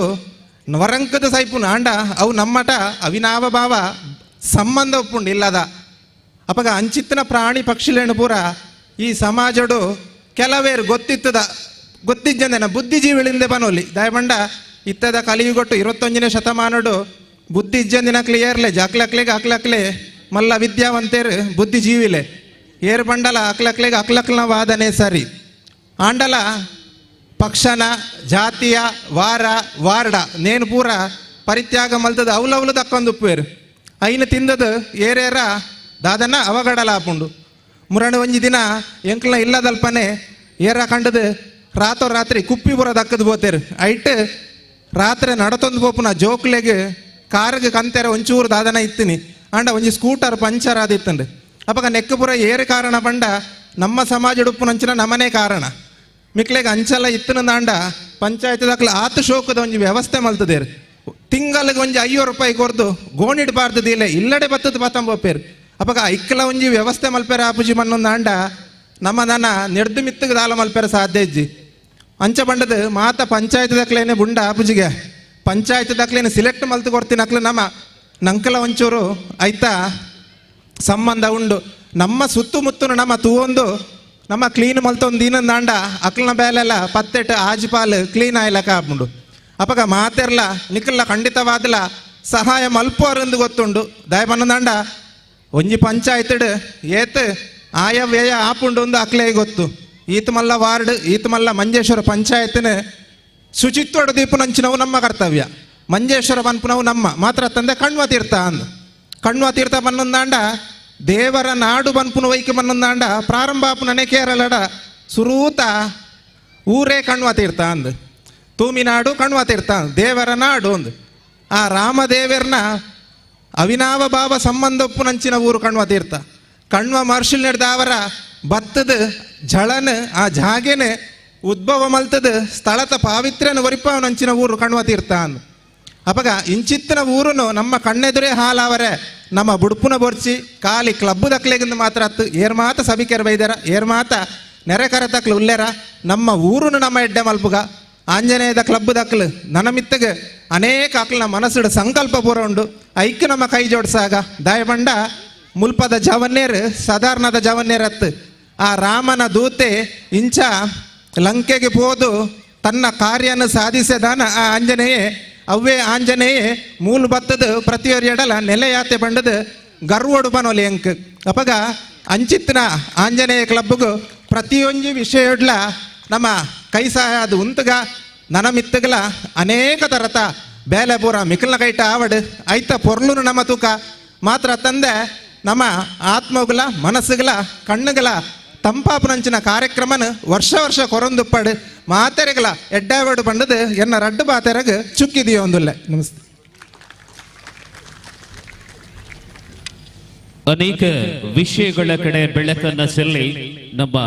ವರಂಕದ ಸೈಪುನ ಆಂಡ ಅವು ನಮ್ಮಟ ಅವಿನಾವ ಭಾವ ಸಂಬಂಧ ಒಪ್ಪುಂಡು ಇಲ್ಲದ ಅಪಗ ಅಂಚಿತ್ತಿನ ಪ್ರಾಣಿ ಪಕ್ಷಿಲೇನು ಪೂರ ಈ ಸಮಾಜಡು ಕೆಲವೇರು ಗೊತ್ತಿತ್ತದ ಗೊತ್ತಿಜ್ಜಂದೆನ ಬುದ್ಧಿಜೀವಿಳಿಂದೆ ಬನೋಲಿ ದಯಬಂಡ ಇತ್ತದ ಕಲಿಯುಗೊಟ್ಟು 21ನೇ ಶತಮಾನಡು ಬುದ್ಧಿ ಇಜ್ಜಂದಿನಕ್ಲೆ ಏರ್ಲೆ ಜಾಕ್ಲಕ್ಲೆಗೆ ಅಕ್ಲಕ್ಲೆ ಮಲ್ಲ ವಿದ್ಯಾವಂತೇರು ಬುದ್ಧಿಜೀವಿಲೆ ಏರ್ ಬಂಡಲ ಅಕ್ಲಕ್ಲೆಗೆ ಅಕ್ಲಕ್ಲನ ವಾದನೆ ಸರಿ ಆಂಡಲ ಪಕ್ಷನ ಜಾತಿಯ ವಾರ ವಾರ್ಡ ನೇನು ಪೂರ ಪರಿತ್ಯಾಗ ಮಲ್ತದ ಅವಲವಲು ದಕ್ಕೊಂದು ಉಪ್ಪೇರು ಐನು ತಿಂದದು ಏರೇರ ದಾದನ ಅವಗಡಲ ಆಪುಂಡು ಮುರಣು ಒಂಜಿ ದಿನ ಎಂಕ್ಲ ಇಲ್ಲದಲ್ಪನೆ ಏರ ಕಂಡದು ರಾತೋ ರಾತ್ರಿ ಕುಪ್ಪಿ ಪೂರ ದಕ್ಕದು ಬೋತೇರು ಐಟ್ ರಾತ್ರಿ ನಡತೊಂದು ಪೋಪುನ ಜೋಕ್ಲೆಗ್ ಕಾರ್ಗ್ ಕಂತೆರ ಒಂಚೂರು ದಾದನ ಇತ್ತಿನಿ ಅಂಡ ಒಂಜಿ ಸ್ಕೂಟರ್ ಪಂಚರ್ ಆದಿತ್ತಂಡು ಅಪಗ ನೆಕ್ಕು ಪೂರ ಏರು ಕಾರಣ ಪಂಡ ನಮ್ಮ ಸಮಾಜ ಉಡುಪುನಂಚಿನ ನಮನೇ ಕಾರಣ ಮಿಕ್ಲೆಗ್ ಅಂಚಲ ಇತ್ತನ ದಾಂಡ ಪಂಚಾಯತ್ ದಾಖಲೆ ಆತು ಶೋಕದ ಒಂಜಿ ವ್ಯವಸ್ಥೆ ಮಲ್ತದೇರು ತಿಂಗಳಿಗೆ ಒಂಜಿ 500 ರೂಪಾಯಿ ಕೊರ್ದು ಗೋಣಿಡ್ಬಾರ್ದು ದಿಲೆ ಇಲ್ಲಡೆ ಬತ್ತದ ಬತ್ತಂಬೋಪೇರು ಅಪಗ ಐಕ್ಕಲ ಒಂಜಿ ವ್ಯವಸ್ಥೆ ಮಲ್ಪೆರ ಆಪುಜಿ ಮಣ್ಣೊಂದು ಆಂಡ ನಮ್ಮ ನನ್ನ ನೆಡ್ದು ಮಿತ್ತಗೆ ದಾಲ ಮಲ್ಪೆರ ಸಾಧ್ಯ ಇಜ್ಜಿ ಅಂಚ ಬಂಡದು ಮಾತ ಪಂಚಾಯತ್ ದಾಖಲೆನೆ ಬುಂಡ ಆಪುಜಿಗೆ ಪಂಚಾಯತ್ ದಾಖಲೆನೆ ಸಿಲೆಕ್ಟ್ ಮಲ್ತು ಕೊಡ್ತೀನಿ ಅಕ್ಲೆ ನಮ್ಮ ನಂಕಲ ಒಂಚೂರು ಆಯ್ತಾ ಸಂಬಂಧ ಉಂಡು ನಮ್ಮ ಸುತ್ತಮುತ್ತನು ನಮ್ಮ ತೂವೊಂದು ನಮ್ಮ ಕ್ಲೀನ್ ಮಲ್ತೊಂದು ದಿನಂದಾಂಡ ಅಕ್ಲನ ಬೇಲೆಲ್ಲ ಪತ್ತೆಟ್ಟು ಆಜಿಪಾಲ್ ಕ್ಲೀನ್ ಆಯ್ಲಕ್ಕ ಆಪುಂಡು ಅಪಗ ಮಾತೆರ್ಲ ನಿಕ್ಕಲ್ಲ ಖಂಡಿತವಾದಲ ಸಹಾಯ ಮಲ್ಪೋರೆಂದು ಗೊತ್ತುಂಡು ದಯಬನ್ನದಾಂಡ ಒಂಜಿ ಪಂಚಾಯತ್ಡ್ ಏತ್ ಆಯ ವ್ಯಯ ಆಪುಂಡು ಒಂದು ಅಕ್ಲೇ ಗೊತ್ತು ಈತ ಮಲ್ಲ ವಾರ್ಡ್ ಈತ ಮಲ್ಲ ಮಂಜೇಶ್ವರ ಪಂಚಾಯತ್ನ ಶುಚಿತ್ವಡ ದೀಪನಂಚಿನವು ನಮ್ಮ ಕರ್ತವ್ಯ ಮಂಜೇಶ್ವರ ಪನ್ಪುನವು ನಮ್ಮ ಮಾತ್ರ ತಂದೆ ಕಣ್ವ ತೀರ್ಥ ಅಂದು ಕಣ್ವ ತೀರ್ಥ ಬನ್ನೊಂದಾಂಡ ದೇವರ ನಾಡು ಬನ್ಪುನ ವೈಕೆ ಬನ್ನೊಂದಾಂಡ ಪ್ರಾರಂಭಾಪುನನೆ ಕೇರಳಡ ಸುರೂತ ಊರೇ ಕಣ್ವ ತೀರ್ಥ ಅಂದು ತೂಮಿನಾಡು ಕಣ್ವ ತೀರ್ಥ ದೇವರ ನಾಡು ಅಂದು ಆ ರಾಮದೇವರ್ನ ಅವಿನಾವ ಭಾವ ಸಂಬಂಧಪ್ಪುನಂಚಿನ ಊರು ಕಣ್ವ ತೀರ್ಥ ಕಣ್ವ ಮಹರ್ಷಿಲ್ ನಡೆದಾವರ ಬತ್ತದ ಜಳನ ಆ ಜಾಗೆನೆ ಉದ್ಭವ ಮಲ್ತದ ಸ್ಥಳದ ಪಾವಿತ್ರ್ಯನ ಒರಿಪವನಂಚಿನ ಊರು ಕಣ್ವ ತೀರ್ಥ ಅಂದು ಅಪಗ ಇಂಚಿತ್ತಿನ ಊರುನು ನಮ್ಮ ಕಣ್ಣೆದುರೇ ಹಾಲಾವರೆ ನಮ್ಮ ಬುಡ್ಪುನ ಬೊರ್ಚಿ ಖಾಲಿ ಕ್ಲಬ್ ದಕ್ಲೆಗಿಂದ ಮಾತ್ರ ಅತ್ತು ಏರ್ ಮಾತ ಸಭಿಕೆರ್ ಬೈದಾರ ಏರ್ ಮಾತ ನೆರೆಕರ ತಕ್ಲು ಉಲ್ಲೇರ ನಮ್ಮ ಊರುನು ನಮ್ಮ ಎಡ್ಡೆ ಮಲ್ಪುಗ ಆಂಜನೇಯದ ಕ್ಲಬ್ ದಕ್ಲು ನನಮಿತ್ತಗೆ ಅನೇಕ ಅಕ್ಲನ ಮನಸ್ಸುಡು ಸಂಕಲ್ಪ ಪೂರ ಉಂಡು ಐಕ್ ನಮ್ಮ ಕೈ ಜೋಡಿಸಾಗ ದಯಬಂಡ ಮುಲ್ಪದ ಜವನ್ನೇರು ಸಾಧಾರಣದ ಜವನ್ನೇರತ್ತು ಆ ರಾಮನ ದೂತೆ ಇಂಚ ಲಂಕೆಗೆ ಪೋದು ತನ್ನ ಕಾರ್ಯನ ಸಾಧಿಸದಾನ ಆ ಆಂಜನೇಯೇ ಅವ್ವೇ ಆಂಜನೇಯೇ ಮೂಲು ಬತ್ತದ ಪ್ರತಿಯೊರಿ ಎಡಲ ನೆಲೆಯಾತೆ ಬಂಡದು ಗರ್ವೊಡು ಬನೊಲಿ ಎಂಕ್ ಅಪಗ ಅಂಚಿತ್ನ ಆಂಜನೇಯ ಕ್ಲಬ್ಗೂ ಪ್ರತಿಯೊಂಜಿ ವಿಷಯಡ್ಲ ನಮ್ಮ ಕೈ ಸಹಾಯ ಅದು ಉಂತುಗ ನನಮಿತ್ತಗಲ ಅನೇಕ ತರತ ಬೇಲೆ ಪೂರ ಮಿಕ್ಕಲ್ನ ಕೈಟ ಆವಡು ಐತ ಪೊರ್ಲುನು ನಮ್ಮ ತೂಕ ಮಾತ್ರ ತಂದೆ ನಮ್ಮ ಆತ್ಮಗಳ ಮನಸ್ಸುಗಳ ಕಣ್ಣುಗಳ ತಂಪಾಪುನಂಚಿನ ಕಾರ್ಯಕ್ರಮನ ವರ್ಷ ವರ್ಷ ಕೊರಂದುಪ್ಪಾಡು ಮಾತೆರೆಗಳ ಎಡ್ಡಾವಡು ಬಂಡದು ಎನ್ನ ರಡ್ಡು ಬಾತೆರಗ ಚುಕ್ಕಿದೆಯೋ ಒಂದುಲ್ಲೆ. ನಮಸ್ತೆ. ಅನೇಕ ವಿಷಯಗಳ ಕಡೆ ಬೆಳಕನ್ನ ಚೆಲ್ಲಿ ನಮ್ಮ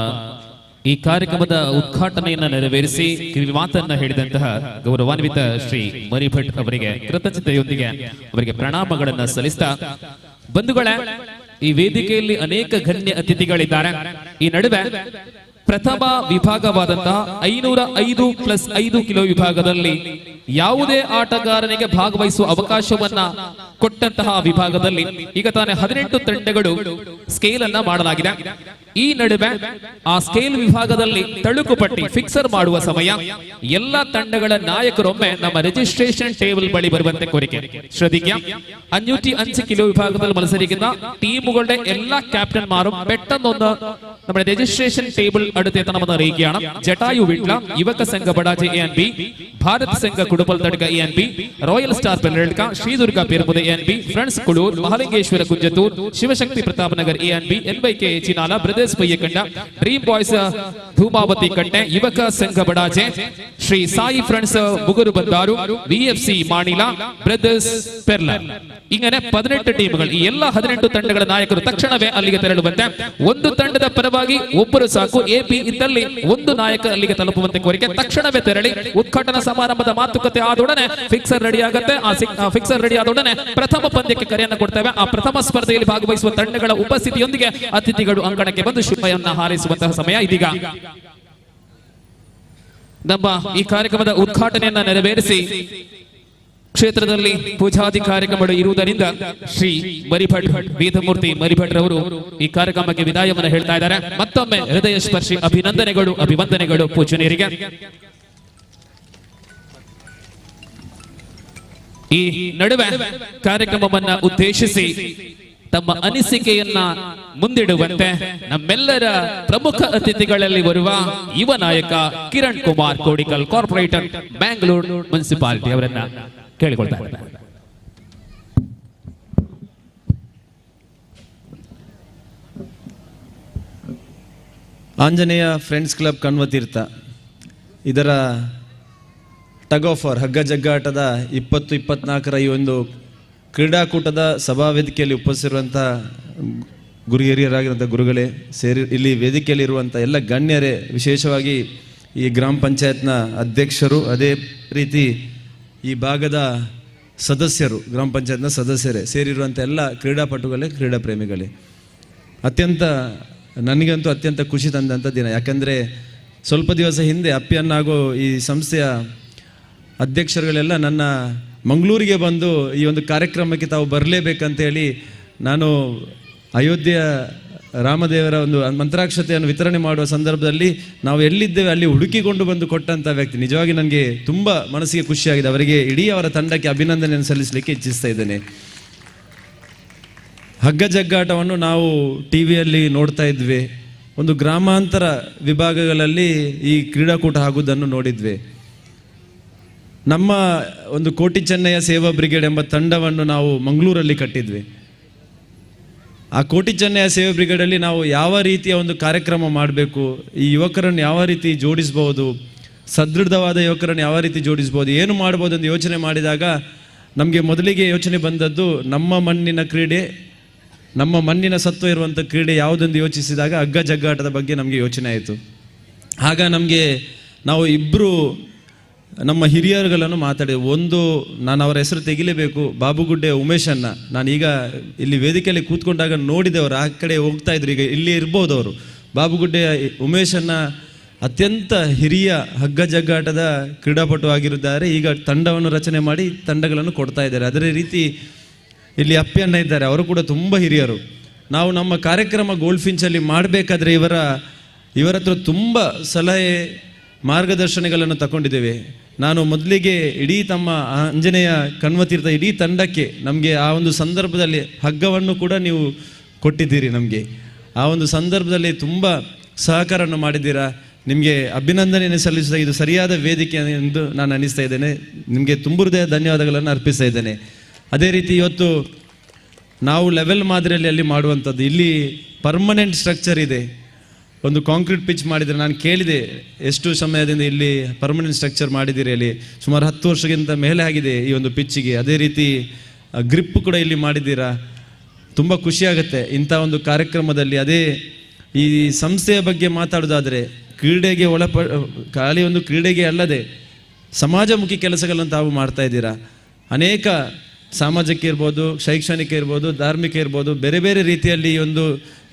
ಈ ಕಾರ್ಯಕ್ರಮದ ಉದ್ಘಾಟನೆಯನ್ನ ನೆರವೇರಿಸಿ ಕಿವಿ ಮಾತನ್ನ ಹೇಳಿದಂತಹ ಗೌರವಾನ್ವಿತ ಶ್ರೀ ಮರಿಭಟ್ ಅವರಿಗೆ ಕೃತಜ್ಞತೆಯೊಂದಿಗೆ ಅವರಿಗೆ ಪ್ರಣಾಮಗಳನ್ನ ಸಲ್ಲಿಸ್ತಾ, ಬಂಧುಗಳೇ, ಈ ವೇದಿಕೆಯಲ್ಲಿ ಅನೇಕ ಗಣ್ಯ ಅತಿಥಿಗಳಿದ್ದಾರೆ. ಈ ನಡುವೆ ಪ್ರಥಮ ವಿಭಾಗವಾದಂತಹ 505+5 ಕಿಲೋ ವಿಭಾಗದಲ್ಲಿ ಯಾವುದೇ ಆಟಗಾರನಿಗೆ ಭಾಗವಹಿಸುವ ಅವಕಾಶವನ್ನ ಕೊಟ್ಟಂತಹ ವಿಭಾಗದಲ್ಲಿ ಈಗ ತಾನೇ 18 ತಂಡಗಳು ಸ್ಕೇಲ್ ಅನ್ನ ಮಾಡಲಾಗಿದೆ. ಈ ನಡುವೆ ಆ ಸ್ಕೇಲ್ ವಿಭಾಗದಲ್ಲಿ ತಳುಕು ಪಟ್ಟಿ ಫಿಕ್ಸರ್ ಮಾಡುವ ಸಮಯ ಎಲ್ಲ ತಂಡಗಳ ನಾಯಕರೊಮ್ಮೆ ನಮ್ಮ ರಿಜಿಸ್ಟ್ರೇಷನ್ ಟೇಬಲ್ ಬಳಿ ಬರುವಂತೆ ಕೋರಿಕೆ. ಶ್ರದ್ಧಿಗೆ 505 ಕಿಲೋ ವಿಭಾಗದಲ್ಲಿ ಮത്സരിക്കുന്ന ടീമുകളുടെ എല്ലാ ക്യാപ്റ്റന്മാരും പെട്ടെന്നൊന്ന് നമ്മുടെ രജിസ്ട്രേഷൻ ടേബിൾ അടുത്തെത്തണമെന്ന് അറിയിക്കുകയാണ്. Jatayu Vitla, Yuvaka Sangha Badaje A and B, Bharat Sangha Kudupal Tadka A and B, Royal Star Perladka, Sridurga Permude A and B, Friends Kudur, Mahalingeshwara Kunjathur, Shivashakti Pratapnagar A and B, N Y K Chinala, Brothers Payyakanda, Dream Boys Dhumavathi Katte, Yuvaka Sangha Badaje, Shri Sai Friends Mugaru Bandaru, V F C Manila, Brothers Perla. ഇങ്ങനെ 18 ಟೀಮ್ಗಳು, ಈ ಎಲ್ಲ 18 ತಂಡಗಳ ನಾಯಕರು ತಕ್ಷಣವೇ ಅಲ್ಲಿಗೆ ತೆರಳುವಂತೆ, ಒಂದು ತಂಡದ ಪರವಾಗಿ ಒಬ್ಬರು ಸಾಕು, ಎ ಬಿ ಇದ್ದಲ್ಲಿ ಒಂದು ನಾಯಕ ಅಲ್ಲಿಗೆ ತಲುಪುವಂತೆ ಕೋರಿಕೆ. ತಕ್ಷಣವೇ ತೆರಳಿ ಉದ್ಘಾಟನಾ ಸಮಾರಂಭದ ಮಾತುಕತೆ ಆದೊಡನೆ ಫಿಕ್ಸರ್ ರೆಡಿ ಆಗುತ್ತೆ. ಆ ಫಿಕ್ಸರ್ ರೆಡಿ ಆದೊಡನೆ ಪ್ರಥಮ ಪಂದ್ಯಕ್ಕೆ ಕರೆಯನ್ನು ಕೊಡ್ತೇವೆ. ಆ ಪ್ರಥಮ ಸ್ಪರ್ಧೆಯಲ್ಲಿ ಭಾಗವಹಿಸುವ ತಂಡಗಳ ಉಪಸ್ಥಿತಿಯೊಂದಿಗೆ ಅತಿಥಿಗಳು ಅಂಗಣಕ್ಕೆ ಬಂದು ಶುಭವನ್ನು ಹಾರೈಸುವಂತಹ ಸಮಯ ಇದೀಗ. ನಮ್ಮ ಈ ಕಾರ್ಯಕ್ರಮದ ಉದ್ಘಾಟನೆಯನ್ನ ನೆರವೇರಿಸಿ ಕ್ಷೇತ್ರದಲ್ಲಿ ಪೂಜಾದಿ ಕಾರ್ಯಕ್ರಮಗಳು ಇರುವುದರಿಂದ ಶ್ರೀ ಮರಿಭಟ್ ವೇದಮೂರ್ತಿ ಮರಿಭಟ್ ರವರು ಈ ಕಾರ್ಯಕ್ರಮಕ್ಕೆ ವಿದಾಯವನ್ನು ಹೇಳ್ತಾ ಇದ್ದಾರೆ. ಮತ್ತೊಮ್ಮೆ ಹೃದಯ ಸ್ಪರ್ಶಿ ಅಭಿನಂದನೆಗಳು, ಅಭಿವಂದನೆಗಳು ಪೂಜನೀಯರಿಗೆ. ಈ ನಡುವೆ ಕಾರ್ಯಕ್ರಮವನ್ನ ಉದ್ದೇಶಿಸಿ ತಮ್ಮ ಅನಿಸಿಕೆಯನ್ನ ಮುಂದಿಡುವಂತೆ ನಮ್ಮೆಲ್ಲರ ಪ್ರಮುಖ ಅತಿಥಿಗಳಲ್ಲಿ ಬರುವ ಯುವ ನಾಯಕ ಕಿರಣ್ ಕುಮಾರ್ ಕೋಡಿಕಲ್, ಕಾರ್ಪೊರೇಟರ್, ಬ್ಯಾಂಗ್ಳೂರ್ ಮುನ್ಸಿಪಾಲಿಟಿ ಅವರನ್ನ ಕೇಳಿಕೊಳ್ತಾ ಇದ್ದಾರೆ. ಆಂಜನೇಯ ಫ್ರೆಂಡ್ಸ್ ಕ್ಲಬ್ ಕಣ್ವತೀರ್ಥ ಇದರ ಟಗ್ ಆಫ್ ವಾರ್ ಹಗ್ಗ ಜಗ್ಗಾಟದ 2024ರ ಈ ಒಂದು ಕ್ರೀಡಾಕೂಟದ ಸಭಾವೇದಿಕೆಯಲ್ಲಿ ಉಪಸ್ಥಿತಿರುವಂಥ ಗುರು ಹಿರಿಯರಾಗಿರುವಂಥ ಗುರುಗಳೇ, ಸೇರಿ ಇಲ್ಲಿ ವೇದಿಕೆಯಲ್ಲಿರುವಂಥ ಎಲ್ಲ ಗಣ್ಯರೇ, ವಿಶೇಷವಾಗಿ ಈ ಗ್ರಾಮ ಪಂಚಾಯತ್ನ ಅಧ್ಯಕ್ಷರು, ಅದೇ ರೀತಿ ಈ ಭಾಗದ ಸದಸ್ಯರು, ಗ್ರಾಮ ಪಂಚಾಯತ್ನ ಸದಸ್ಯರೇ, ಸೇರಿರುವಂಥ ಎಲ್ಲ ಕ್ರೀಡಾಪಟುಗಳೇ, ಕ್ರೀಡಾ ಪ್ರೇಮಿಗಳೇ, ಅತ್ಯಂತ ನನಗಂತೂ ಅತ್ಯಂತ ಖುಷಿ ತಂದಂಥ ದಿನ. ಯಾಕಂದರೆ ಸ್ವಲ್ಪ ದಿವಸ ಹಿಂದೆ ಅಪ್ಪಿಯನ್ನಾಗೋ ಈ ಸಂಸ್ಥೆಯ ಅಧ್ಯಕ್ಷರುಗಳೆಲ್ಲ ನನ್ನ ಮಂಗಳೂರಿಗೆ ಬಂದು ಈ ಒಂದು ಕಾರ್ಯಕ್ರಮಕ್ಕೆ ತಾವು ಬರಲೇಬೇಕಂತೇಳಿ ನಾನು ಅಯೋಧ್ಯೆಯ ರಾಮದೇವರ ಒಂದು ಮಂತ್ರಾಕ್ಷತೆಯನ್ನು ವಿತರಣೆ ಮಾಡುವ ಸಂದರ್ಭದಲ್ಲಿ ನಾವು ಎಲ್ಲಿದ್ದೇವೆ ಅಲ್ಲಿ ಹುಡುಕಿಕೊಂಡು ಬಂದು ಕೊಟ್ಟಂಥ ವ್ಯಕ್ತಿ. ನಿಜವಾಗಿ ನನಗೆ ತುಂಬ ಮನಸ್ಸಿಗೆ ಖುಷಿಯಾಗಿದೆ. ಅವರಿಗೆ ಇಡೀ ಅವರ ತಂಡಕ್ಕೆ ಅಭಿನಂದನೆಯನ್ನು ಸಲ್ಲಿಸಲಿಕ್ಕೆ ಇಚ್ಛಿಸ್ತಾ ಇದ್ದೇನೆ. ಹಗ್ಗ ಜಗ್ಗಾಟವನ್ನು ನಾವು ಟಿ ವಿಯಲ್ಲಿ ನೋಡ್ತಾ ಇದ್ವಿ, ಒಂದು ಗ್ರಾಮಾಂತರ ವಿಭಾಗಗಳಲ್ಲಿ ಈ ಕ್ರೀಡಾಕೂಟ ಆಗುವುದನ್ನು ನೋಡಿದ್ವಿ. ನಮ್ಮ ಒಂದು ಕೋಟಿ ಚೆನ್ನಯ್ಯ ಸೇವಾ ಬ್ರಿಗೇಡ್ ಎಂಬ ತಂಡವನ್ನು ನಾವು ಮಂಗಳೂರಲ್ಲಿ ಕಟ್ಟಿದ್ವಿ. ಆ ಕೋಟಿ ಚೆನ್ನಯ್ಯ ಸೇವಾ ಬ್ರಿಗೇಡಲ್ಲಿ ನಾವು ಯಾವ ರೀತಿಯ ಒಂದು ಕಾರ್ಯಕ್ರಮ ಮಾಡಬೇಕು, ಈ ಯುವಕರನ್ನು ಯಾವ ರೀತಿ ಜೋಡಿಸ್ಬೋದು, ಸದೃಢವಾದ ಯುವಕರನ್ನು ಯಾವ ರೀತಿ ಜೋಡಿಸ್ಬೋದು, ಏನು ಮಾಡ್ಬೋದು ಎಂದು ಯೋಚನೆ ಮಾಡಿದಾಗ ನಮಗೆ ಮೊದಲಿಗೆ ಯೋಚನೆ ಬಂದದ್ದು ನಮ್ಮ ಮಣ್ಣಿನ ಕ್ರೀಡೆ, ನಮ್ಮ ಮಣ್ಣಿನ ಸತ್ವ ಇರುವಂಥ ಕ್ರೀಡೆ ಯಾವುದೆಂದು ಯೋಚಿಸಿದಾಗ ಹಗ್ಗ ಜಗ್ಗಾಟದ ಬಗ್ಗೆ ನಮಗೆ ಯೋಚನೆ ಆಯಿತು. ಆಗ ನಮಗೆ ನಾವು ಇಬ್ಬರು ನಮ್ಮ ಹಿರಿಯರುಗಳನ್ನು ಮಾತಾಡಿ, ಒಂದು ನಾನು ಅವರ ಹೆಸರು ತೆಗಿಲೇಬೇಕು, ಬಾಬುಗುಡ್ಡೆ ಉಮೇಶನ್ನ. ನಾನೀಗ ಇಲ್ಲಿ ವೇದಿಕೆಯಲ್ಲಿ ಕೂತ್ಕೊಂಡಾಗ ನೋಡಿದೆ, ಅವರು ಆ ಕಡೆ ಹೋಗ್ತಾ ಇದ್ರು, ಈಗ ಇಲ್ಲಿ ಇರ್ಬೋದು ಅವರು. ಬಾಬುಗುಡ್ಡೆಯ ಉಮೇಶನ್ನ ಅತ್ಯಂತ ಹಿರಿಯ ಹಗ್ಗ ಜಗ್ಗಾಟದ ಕ್ರೀಡಾಪಟು ಆಗಿರುತ್ತಾರೆ. ಈಗ ತಂಡವನ್ನು ರಚನೆ ಮಾಡಿ ತಂಡಗಳನ್ನು ಕೊಡ್ತಾ ಇದ್ದಾರೆ. ಅದೇ ರೀತಿ ಇಲ್ಲಿ ಅಪ್ಪಿಯಣ್ಣ ಇದ್ದಾರೆ, ಅವರು ಕೂಡ ತುಂಬ ಹಿರಿಯರು. ನಾವು ನಮ್ಮ ಕಾರ್ಯಕ್ರಮ ಗೋಲ್ಡ್ ಫಿಂಚಲ್ಲಿ ಮಾಡಬೇಕಾದ್ರೆ ಇವರ ಹತ್ರ ತುಂಬ ಸಲಹೆ ಮಾರ್ಗದರ್ಶನಗಳನ್ನು ತಗೊಂಡಿದ್ದೇವೆ. ನಾನು ಮೊದಲಿಗೆ ಇಡೀ ತಮ್ಮ ಆಂಜನೇಯ ಕಣ್ವತೀರ್ಥ ಇಡೀ ತಂಡಕ್ಕೆ ನಮಗೆ ಆ ಒಂದು ಸಂದರ್ಭದಲ್ಲಿ ಹಗ್ಗವನ್ನು ಕೂಡ ನೀವು ಕೊಟ್ಟಿದ್ದೀರಿ. ನಮಗೆ ಆ ಒಂದು ಸಂದರ್ಭದಲ್ಲಿ ತುಂಬ ಸಹಕಾರವನ್ನು ಮಾಡಿದ್ದೀರಾ. ನಿಮಗೆ ಅಭಿನಂದನೆಯನ್ನು ಸಲ್ಲಿಸಿದ ಇದು ಸರಿಯಾದ ವೇದಿಕೆ ಎಂದು ನಾನು ಅನ್ನಿಸ್ತಾ ಇದ್ದೇನೆ. ನಿಮಗೆ ತುಂಬ ಹೃದಯ ಧನ್ಯವಾದಗಳನ್ನು ಅರ್ಪಿಸ್ತಾ ಇದ್ದೇನೆ. ಅದೇ ರೀತಿ ಇವತ್ತು ನಾವು ಲೆವೆಲ್ ಮಾದರಿಯಲ್ಲಿ ಅಲ್ಲಿ ಮಾಡುವಂಥದ್ದು, ಇಲ್ಲಿ ಪರ್ಮನೆಂಟ್ ಸ್ಟ್ರಕ್ಚರ್ ಇದೆ. ಒಂದು ಕಾಂಕ್ರೀಟ್ ಪಿಚ್ ಮಾಡಿದರೆ, ನಾನು ಕೇಳಿದೆ ಎಷ್ಟು ಸಮಯದಿಂದ ಇಲ್ಲಿ ಪರ್ಮನೆಂಟ್ ಸ್ಟ್ರಕ್ಚರ್ ಮಾಡಿದ್ದೀರಿ, ಅಲ್ಲಿ ಸುಮಾರು 10 ವರ್ಷಕ್ಕಿಂತ ಮೇಲೆ ಆಗಿದೆ ಈ ಒಂದು ಪಿಚ್ಚಿಗೆ. ಅದೇ ರೀತಿ ಗ್ರಿಪ್ ಕೂಡ ಇಲ್ಲಿ ಮಾಡಿದ್ದೀರಾ. ತುಂಬ ಖುಷಿಯಾಗುತ್ತೆ ಇಂಥ ಒಂದು ಕಾರ್ಯಕ್ರಮದಲ್ಲಿ. ಅದೇ ಈ ಸಂಸ್ಥೆಯ ಬಗ್ಗೆ ಮಾತಾಡೋದಾದರೆ, ಕ್ರೀಡೆಗೆ ಖಾಲಿ ಒಂದು ಕ್ರೀಡೆಗೆ ಅಲ್ಲದೆ ಸಮಾಜಮುಖಿ ಕೆಲಸಗಳನ್ನು ತಾವು ಮಾಡ್ತಾ ಇದ್ದೀರಾ. ಅನೇಕ ಸಾಮಾಜಿಕ ಇರ್ಬೋದು, ಶೈಕ್ಷಣಿಕ ಇರ್ಬೋದು, ಧಾರ್ಮಿಕ ಇರ್ಬೋದು, ಬೇರೆ ಬೇರೆ ರೀತಿಯಲ್ಲಿ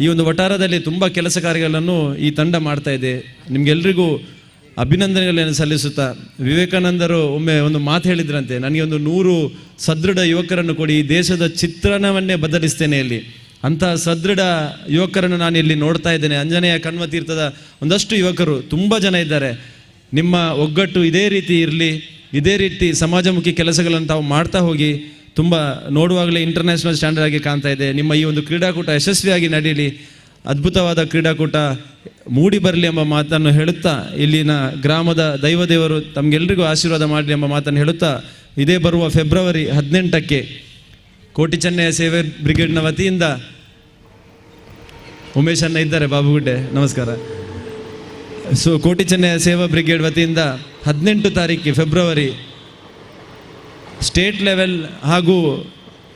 ಈ ಒಂದು ವಠಾರದಲ್ಲಿ ತುಂಬ ಕೆಲಸ ಕಾರ್ಯಗಳನ್ನು ಈ ತಂಡ ಮಾಡ್ತಾ ಇದೆ. ನಿಮಗೆಲ್ರಿಗೂ ಅಭಿನಂದನೆಗಳನ್ನು ಸಲ್ಲಿಸುತ್ತಾ, ವಿವೇಕಾನಂದರು ಒಮ್ಮೆ ಒಂದು ಮಾತು ಹೇಳಿದ್ರಂತೆ, ನನಗೆ ಒಂದು 100 ಸದೃಢ ಯುವಕರನ್ನು ಕೊಡಿ, ಈ ದೇಶದ ಚಿತ್ರಣವನ್ನೇ ಬದಲಿಸ್ತೇನೆ ಇಲ್ಲಿ. ಅಂಥ ಸದೃಢ ಯುವಕರನ್ನು ನಾನು ಇಲ್ಲಿ ನೋಡ್ತಾ ಇದ್ದೇನೆ. ಆಂಜನೇಯ ಕಣ್ವತೀರ್ಥದ ಒಂದಷ್ಟು ಯುವಕರು ತುಂಬ ಜನ ಇದ್ದಾರೆ. ನಿಮ್ಮ ಒಗ್ಗಟ್ಟು ಇದೇ ರೀತಿ ಇರಲಿ, ಇದೇ ರೀತಿ ಸಮಾಜಮುಖಿ ಕೆಲಸಗಳನ್ನು ತಾವು ಮಾಡ್ತಾ ಹೋಗಿ. ತುಂಬ ನೋಡುವಾಗಲೇ ಇಂಟರ್ನ್ಯಾಷನಲ್ ಸ್ಟ್ಯಾಂಡರ್ಡ್ ಆಗಿ ಕಾಣ್ತಾ ಇದೆ. ನಿಮ್ಮ ಈ ಒಂದು ಕ್ರೀಡಾಕೂಟ ಯಶಸ್ವಿಯಾಗಿ ನಡೆಯಲಿ, ಅದ್ಭುತವಾದ ಕ್ರೀಡಾಕೂಟ ಮೂಡಿ ಬರಲಿ ಎಂಬ ಮಾತನ್ನು ಹೇಳುತ್ತಾ, ಇಲ್ಲಿನ ಗ್ರಾಮದ ದೈವದೇವರು ತಮಗೆಲ್ಲರಿಗೂ ಆಶೀರ್ವಾದ ಮಾಡಲಿ ಎಂಬ ಮಾತನ್ನು ಹೇಳುತ್ತಾ, ಇದೇ ಬರುವ ಫೆಬ್ರವರಿ 18ಕ್ಕೆ ಕೋಟಿ ಚೆನ್ನಯ್ಯ ಸೇವೆ ಬ್ರಿಗೇಡ್ನ ವತಿಯಿಂದ ಉಮೇಶ್ ಅಣ್ಣ ಇದ್ದಾರೆ, ಬಾಬುಗುಡ್ಡೆ, ನಮಸ್ಕಾರ. ಕೋಟಿ ಚೆನ್ನಯ್ಯ ಸೇವಾ ಬ್ರಿಗೇಡ್ ವತಿಯಿಂದ 18 ತಾರೀಕಿಗೆ ಫೆಬ್ರವರಿ ಸ್ಟೇಟ್ ಲೆವೆಲ್ ಹಾಗೂ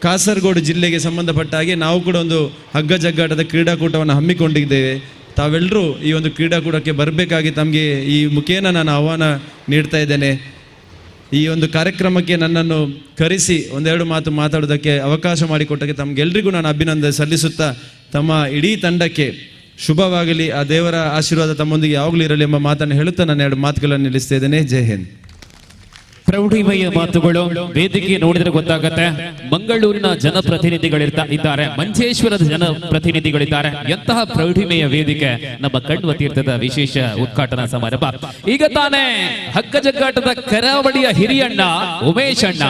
ಕಾಸರಗೋಡು ಜಿಲ್ಲೆಗೆ ಸಂಬಂಧಪಟ್ಟ ಹಾಗೆ ನಾವು ಕೂಡ ಒಂದು ಹಗ್ಗ ಜಗ್ಗಾಟದ ಕ್ರೀಡಾಕೂಟವನ್ನು ಹಮ್ಮಿಕೊಂಡಿದ್ದೇವೆ. ತಾವೆಲ್ಲರೂ ಈ ಒಂದು ಕ್ರೀಡಾಕೂಟಕ್ಕೆ ಬರಬೇಕಾಗಿ ತಮಗೆ ಈ ಮುಖೇನ ನಾನು ಆಹ್ವಾನ ನೀಡ್ತಾ ಇದ್ದೇನೆ. ಈ ಒಂದು ಕಾರ್ಯಕ್ರಮಕ್ಕೆ ನನ್ನನ್ನು ಕರೆಸಿ ಒಂದೆರಡು ಮಾತು ಮಾತಾಡೋದಕ್ಕೆ ಅವಕಾಶ ಮಾಡಿಕೊಟ್ಟಕ್ಕೆ ತಮಗೆಲ್ಲರಿಗೂ ನಾನು ಅಭಿನಂದನೆ ಸಲ್ಲಿಸುತ್ತಾ, ತಮ್ಮ ಇಡೀ ತಂಡಕ್ಕೆ ಶುಭವಾಗಲಿ, ಆ ದೇವರ ಆಶೀರ್ವಾದ ತಮ್ಮೊಂದಿಗೆ ಯಾವಾಗಲೂ ಇರಲಿ ಎಂಬ ಮಾತನ್ನು ಹೇಳುತ್ತಾ ನಾನು ಎರಡು ಮಾತುಗಳನ್ನು ನಿಲ್ಲಿಸ್ತಾ ಇದ್ದೇನೆ. ಜೈ ಹಿಂದ್. ಪ್ರೌಢಿಮೆಯ ಮಾತುಗಳು ವೇದಿಕೆ ನೋಡಿದ್ರೆ ಗೊತ್ತಾಗತ್ತೆ. ಮಂಗಳೂರಿನ ಜನಪ್ರತಿನಿಧಿಗಳಿರ್ತಾ ಇದ್ದಾರೆ, ಮಂಜೇಶ್ವರದ ಜನಪ್ರತಿನಿಧಿಗಳಿದ್ದಾರೆ. ಎಂತಹ ಪ್ರೌಢಿಮೆಯ ವೇದಿಕೆ ನಮ್ಮ ಕಣ್ವ ತೀರ್ಥದ ವಿಶೇಷ ಉದ್ಘಾಟನಾ ಸಮಾರಂಭ. ಈಗ ತಾನೇ ಹಗ್ಗ ಜಗ್ಗಾಟದ ಕರಾವಳಿಯ ಹಿರಿಯಣ್ಣ ಉಮೇಶ್ ಅಣ್ಣ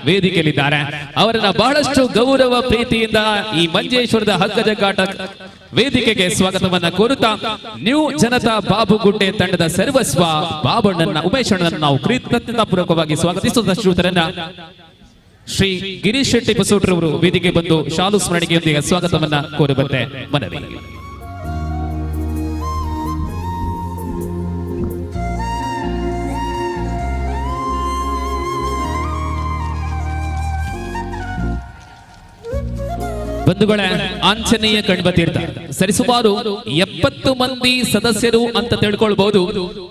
ವೇದಿಕೆಯಲ್ಲಿದ್ದಾರೆ. ಅವರನ್ನ ಬಹಳಷ್ಟು ಗೌರವ ಪ್ರೀತಿಯಿಂದ ಈ ಮಂಜೇಶ್ವರದ ಹಗ್ಗ ಜಗ್ಗಾಟ ವೇದಿಕೆಗೆ ಸ್ವಾಗತವನ್ನ ಕೋರುತ್ತಾ ನ್ಯೂ ಜನತಾ ಬಾಬುಗುಡ್ಡೆ ತಂಡದ ಸರ್ವಸ್ವ ಬಾಬಣ್ಣನ ಉಮೇಶ್ ಅಣ್ಣನನ್ನು ನಾವು ಕೃತಜ್ಞತಾಪೂರ್ವಕವಾಗಿ ಸ್ವಾಗತಿಸುತ್ತ ಶ್ರೋತರನ್ನ ಶ್ರೀ ಗಿರೀಶ್ ಶೆಟ್ಟಿ ಬಸೋಟ್ರವರು ವೇದಿಕೆ ಬಂದು ಶಾಲು ಸ್ಮರಣಿಕೆಯೊಂದಿಗೆ ಸ್ವಾಗತವನ್ನ ಕೋರುವಂತೆ ಮನವಿ. ಬಂಧುಗಳೇ, ಆಂಜನೇಯ ಕಣ್ವತೀರ್ಥ ಸರಿಸುಮಾರು 70 ಮಂದಿ ಸದಸ್ಯರು ಅಂತ ತಿಳ್ಕೊಳ್ಬಹುದು.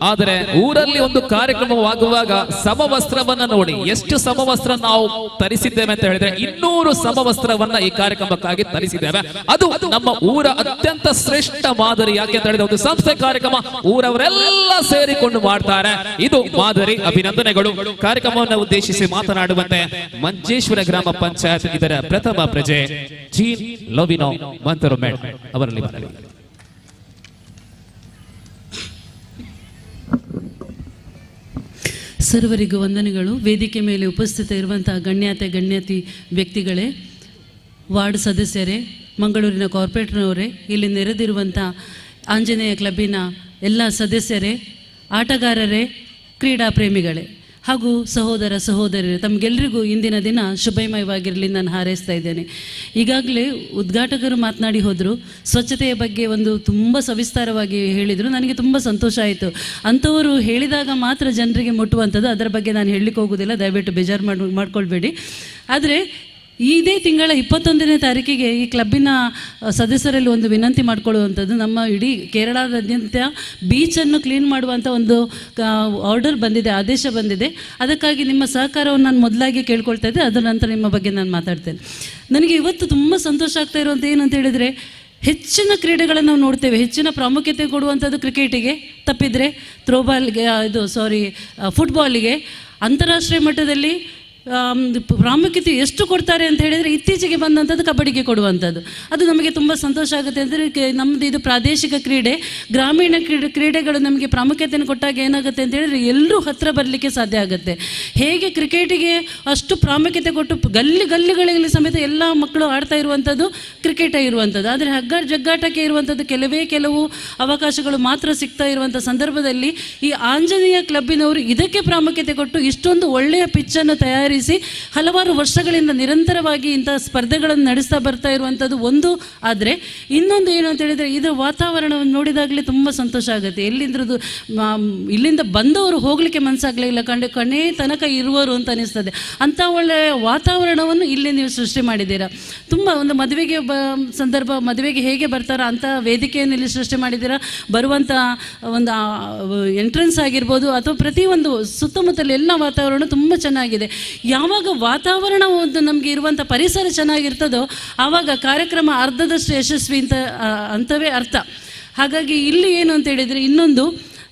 ಆದರೆ ಊರಲ್ಲಿ ಒಂದು ಕಾರ್ಯಕ್ರಮವಾಗುವಾಗ ಸಮವಸ್ತ್ರವನ್ನ ನೋಡಿ ಎಷ್ಟು ಸಮವಸ್ತ್ರ ನಾವು ತರಿಸಿದ್ದೇವೆ ಅಂತ ಹೇಳಿದ್ರೆ 200 ಸಮವಸ್ತ್ರವನ್ನ ಈ ಕಾರ್ಯಕ್ರಮಕ್ಕಾಗಿ ತರಿಸಿದ್ದೇವೆ. ಅದು ನಮ್ಮ ಊರ ಅತ್ಯಂತ ಶ್ರೇಷ್ಠ ಮಾದರಿ. ಯಾಕೆ ಅಂತ ಹೇಳಿದ್ರೆ ಒಂದು ಸಂಸ್ಥೆ ಕಾರ್ಯಕ್ರಮ ಊರವರೆಲ್ಲ ಸೇರಿಕೊಂಡು ಮಾಡ್ತಾರೆ. ಇದು ಮಾದರಿ. ಅಭಿನಂದನೆಗಳು. ಕಾರ್ಯಕ್ರಮವನ್ನು ಉದ್ದೇಶಿಸಿ ಮಾತನಾಡುವಂತೆ ಮಂಜೇಶ್ವರ ಗ್ರಾಮ ಪಂಚಾಯತ್ ಇದರ ಪ್ರಥಮ ಪ್ರಜೆ ಜೀನ್ ಲೋವಿನೋ ಮಂತರು ಮೇಡಮ್ ಅವರಲ್ಲಿ ಮನವಿ. ಸರ್ವರಿಗೂ ವಂದನೆಗಳು. ವೇದಿಕೆ ಮೇಲೆ ಉಪಸ್ಥಿತ ಇರುವಂತಹ ಗಣ್ಯಾತಿ ವ್ಯಕ್ತಿಗಳೇ, ವಾರ್ಡ್ ಸದಸ್ಯರೇ, ಮಂಗಳೂರಿನ ಕಾರ್ಪೊರೇಟರ್ನವರೇ, ಇಲ್ಲಿ ನೆರೆದಿರುವಂಥ ಆಂಜನೇಯ ಕ್ಲಬ್ಬಿನ ಎಲ್ಲ ಸದಸ್ಯರೇ, ಆಟಗಾರರೇ, ಕ್ರೀಡಾ ಪ್ರೇಮಿಗಳೇ ಹಾಗೂ ಸಹೋದರ ಸಹೋದರಿಯರೇ, ತಮಗೆಲ್ಲರಿಗೂ ಇಂದಿನ ದಿನ ಶುಭಮಯವಾಗಿರಲಿ ನಾನು ಹಾರೈಸ್ತಾ ಇದ್ದೇನೆ. ಈಗಾಗಲೇ ಉದ್ಘಾಟಕರು ಮಾತನಾಡಿ ಹೋದರು, ಸ್ವಚ್ಛತೆಯ ಬಗ್ಗೆ ಒಂದು ತುಂಬ ಸವಿಸ್ತಾರವಾಗಿ ಹೇಳಿದರು. ನನಗೆ ತುಂಬ ಸಂತೋಷ ಆಯಿತು. ಅಂಥವರು ಹೇಳಿದಾಗ ಮಾತ್ರ ಜನರಿಗೆ ಮುಟ್ಟುವಂಥದ್ದು. ಅದರ ಬಗ್ಗೆ ನಾನು ಹೇಳಲಿಕ್ಕೆ ಹೋಗೋದಿಲ್ಲ, ದಯವಿಟ್ಟು ಬೇಜಾರು ಮಾಡ್ಕೊಳ್ಬೇಡಿ. ಆದರೆ ಇದೇ ತಿಂಗಳ 21ನೇ ತಾರೀಕಿಗೆ ಈ ಕ್ಲಬ್ಬಿನ ಸದಸ್ಯರಲ್ಲಿ ಒಂದು ವಿನಂತಿ ಮಾಡಿಕೊಳ್ಳುವಂಥದ್ದು, ನಮ್ಮ ಇಡೀ ಕೇರಳದಾದ್ಯಂತ ಬೀಚನ್ನು ಕ್ಲೀನ್ ಮಾಡುವಂಥ ಒಂದು ಆರ್ಡರ್ ಬಂದಿದೆ, ಆದೇಶ ಬಂದಿದೆ. ಅದಕ್ಕಾಗಿ ನಿಮ್ಮ ಸಹಕಾರವನ್ನು ನಾನು ಮೊದಲಾಗಿ ಕೇಳ್ಕೊಳ್ತಾ ಇದ್ದೆ, ಅದರ ನಂತರ ನಿಮ್ಮ ಬಗ್ಗೆ ನಾನು ಮಾತಾಡ್ತೇನೆ. ನನಗೆ ಇವತ್ತು ತುಂಬ ಸಂತೋಷ ಆಗ್ತಾ ಇರುವಂಥ ಏನಂತ ಹೇಳಿದರೆ, ಹೆಚ್ಚಿನ ಕ್ರೀಡೆಗಳನ್ನು ನಾವು ನೋಡ್ತೇವೆ, ಹೆಚ್ಚಿನ ಪ್ರಾಮುಖ್ಯತೆ ಕೊಡುವಂಥದ್ದು ಕ್ರಿಕೆಟಿಗೆ, ತಪ್ಪಿದರೆ ಥ್ರೋಬಾಲ್ಗೆ, ಇದು ಸಾರಿ ಫುಟ್ಬಾಲಿಗೆ. ಅಂತಾರಾಷ್ಟ್ರೀಯ ಮಟ್ಟದಲ್ಲಿ ಪ್ರಾಮುಖ್ಯತೆ ಎಷ್ಟು ಕೊಡ್ತಾರೆ ಅಂತ ಹೇಳಿದರೆ ಇತ್ತೀಚೆಗೆ ಬಂದಂಥದ್ದು ಕಬಡ್ಡಿಗೆ ಕೊಡುವಂಥದ್ದು. ಅದು ನಮಗೆ ತುಂಬ ಸಂತೋಷ ಆಗುತ್ತೆ. ಅಂದರೆ ನಮ್ಮದು ಇದು ಪ್ರಾದೇಶಿಕ ಕ್ರೀಡೆ, ಗ್ರಾಮೀಣ ಕ್ರೀಡೆಗಳು ನಮಗೆ ಪ್ರಾಮುಖ್ಯತೆಯನ್ನು ಕೊಟ್ಟಾಗ ಏನಾಗುತ್ತೆ ಅಂತ ಹೇಳಿದರೆ ಎಲ್ಲರೂ ಹತ್ತಿರ ಬರಲಿಕ್ಕೆ ಸಾಧ್ಯ ಆಗುತ್ತೆ. ಹೇಗೆ ಕ್ರಿಕೆಟಿಗೆ ಅಷ್ಟು ಪ್ರಾಮುಖ್ಯತೆ ಕೊಟ್ಟು ಗಲ್ಲಿ ಗಲ್ಲಿಗಳಲ್ಲಿ ಸಮೇತ ಎಲ್ಲ ಮಕ್ಕಳು ಆಡ್ತಾ ಇರುವಂಥದ್ದು ಕ್ರಿಕೆಟೇ ಇರುವಂಥದ್ದು. ಆದರೆ ಹಗ್ಗ ಜಗ್ಗಾಟಕ್ಕೆ ಇರುವಂಥದ್ದು ಕೆಲವೇ ಕೆಲವು ಅವಕಾಶಗಳು ಮಾತ್ರ ಸಿಗ್ತಾ ಇರುವಂಥ ಸಂದರ್ಭದಲ್ಲಿ ಈ ಆಂಜನೇಯ ಕ್ಲಬ್ಬಿನವರು ಇದಕ್ಕೆ ಪ್ರಾಮುಖ್ಯತೆ ಕೊಟ್ಟು ಇಷ್ಟೊಂದು ಒಳ್ಳೆಯ ಪಿಚ್ಚನ್ನು ತಯಾರಿಸಿ ಹಲವಾರು ವರ್ಷಗಳಿಂದ ನಿರಂತರವಾಗಿ ಇಂಥ ಸ್ಪರ್ಧೆಗಳನ್ನು ನಡೆಸ್ತಾ ಬರ್ತಾ ಇರುವಂಥದ್ದು ಒಂದು. ಆದರೆ ಇನ್ನೊಂದು ಏನು ಅಂತ ಹೇಳಿದರೆ, ಇದರ ವಾತಾವರಣವನ್ನು ನೋಡಿದಾಗಲೇ ತುಂಬ ಸಂತೋಷ ಆಗುತ್ತೆ. ಇಲ್ಲಿಂದ ಬಂದವರು ಹೋಗಲಿಕ್ಕೆ ಮನಸ್ಸಾಗಲಿಲ್ಲ, ಕಣೇ ತನಕ ಇರುವರು ಅಂತ ಅನಿಸ್ತದೆ. ಅಂಥ ಒಳ್ಳೆಯ ವಾತಾವರಣವನ್ನು ಇಲ್ಲಿ ನೀವು ಸೃಷ್ಟಿ ಮಾಡಿದ್ದೀರಾ. ತುಂಬ ಒಂದು ಮದುವೆಗೆ ಸಂದರ್ಭ, ಮದುವೆಗೆ ಹೇಗೆ ಬರ್ತಾರೋ ಅಂಥ ವೇದಿಕೆಯನ್ನು ಇಲ್ಲಿ ಸೃಷ್ಟಿ ಮಾಡಿದ್ದೀರಾ. ಬರುವಂಥ ಒಂದು ಎಂಟ್ರೆನ್ಸ್ ಆಗಿರ್ಬೋದು ಅಥವಾ ಪ್ರತಿಯೊಂದು ಸುತ್ತಮುತ್ತಲ ಎಲ್ಲ ವಾತಾವರಣ ತುಂಬ ಚೆನ್ನಾಗಿದೆ. ಯಾವಾಗ ವಾತಾವರಣ ಒಂದು ನಮಗೆ ಇರುವಂಥ ಪರಿಸರ ಚೆನ್ನಾಗಿರ್ತದೋ ಆವಾಗ ಕಾರ್ಯಕ್ರಮ ಅರ್ಧದಷ್ಟು ಯಶಸ್ವಿ ಅಂತ ಅಂತವೇ ಅರ್ಥ. ಹಾಗಾಗಿ ಇಲ್ಲಿ ಏನು ಅಂತ ಹೇಳಿದರೆ, ಇನ್ನೊಂದು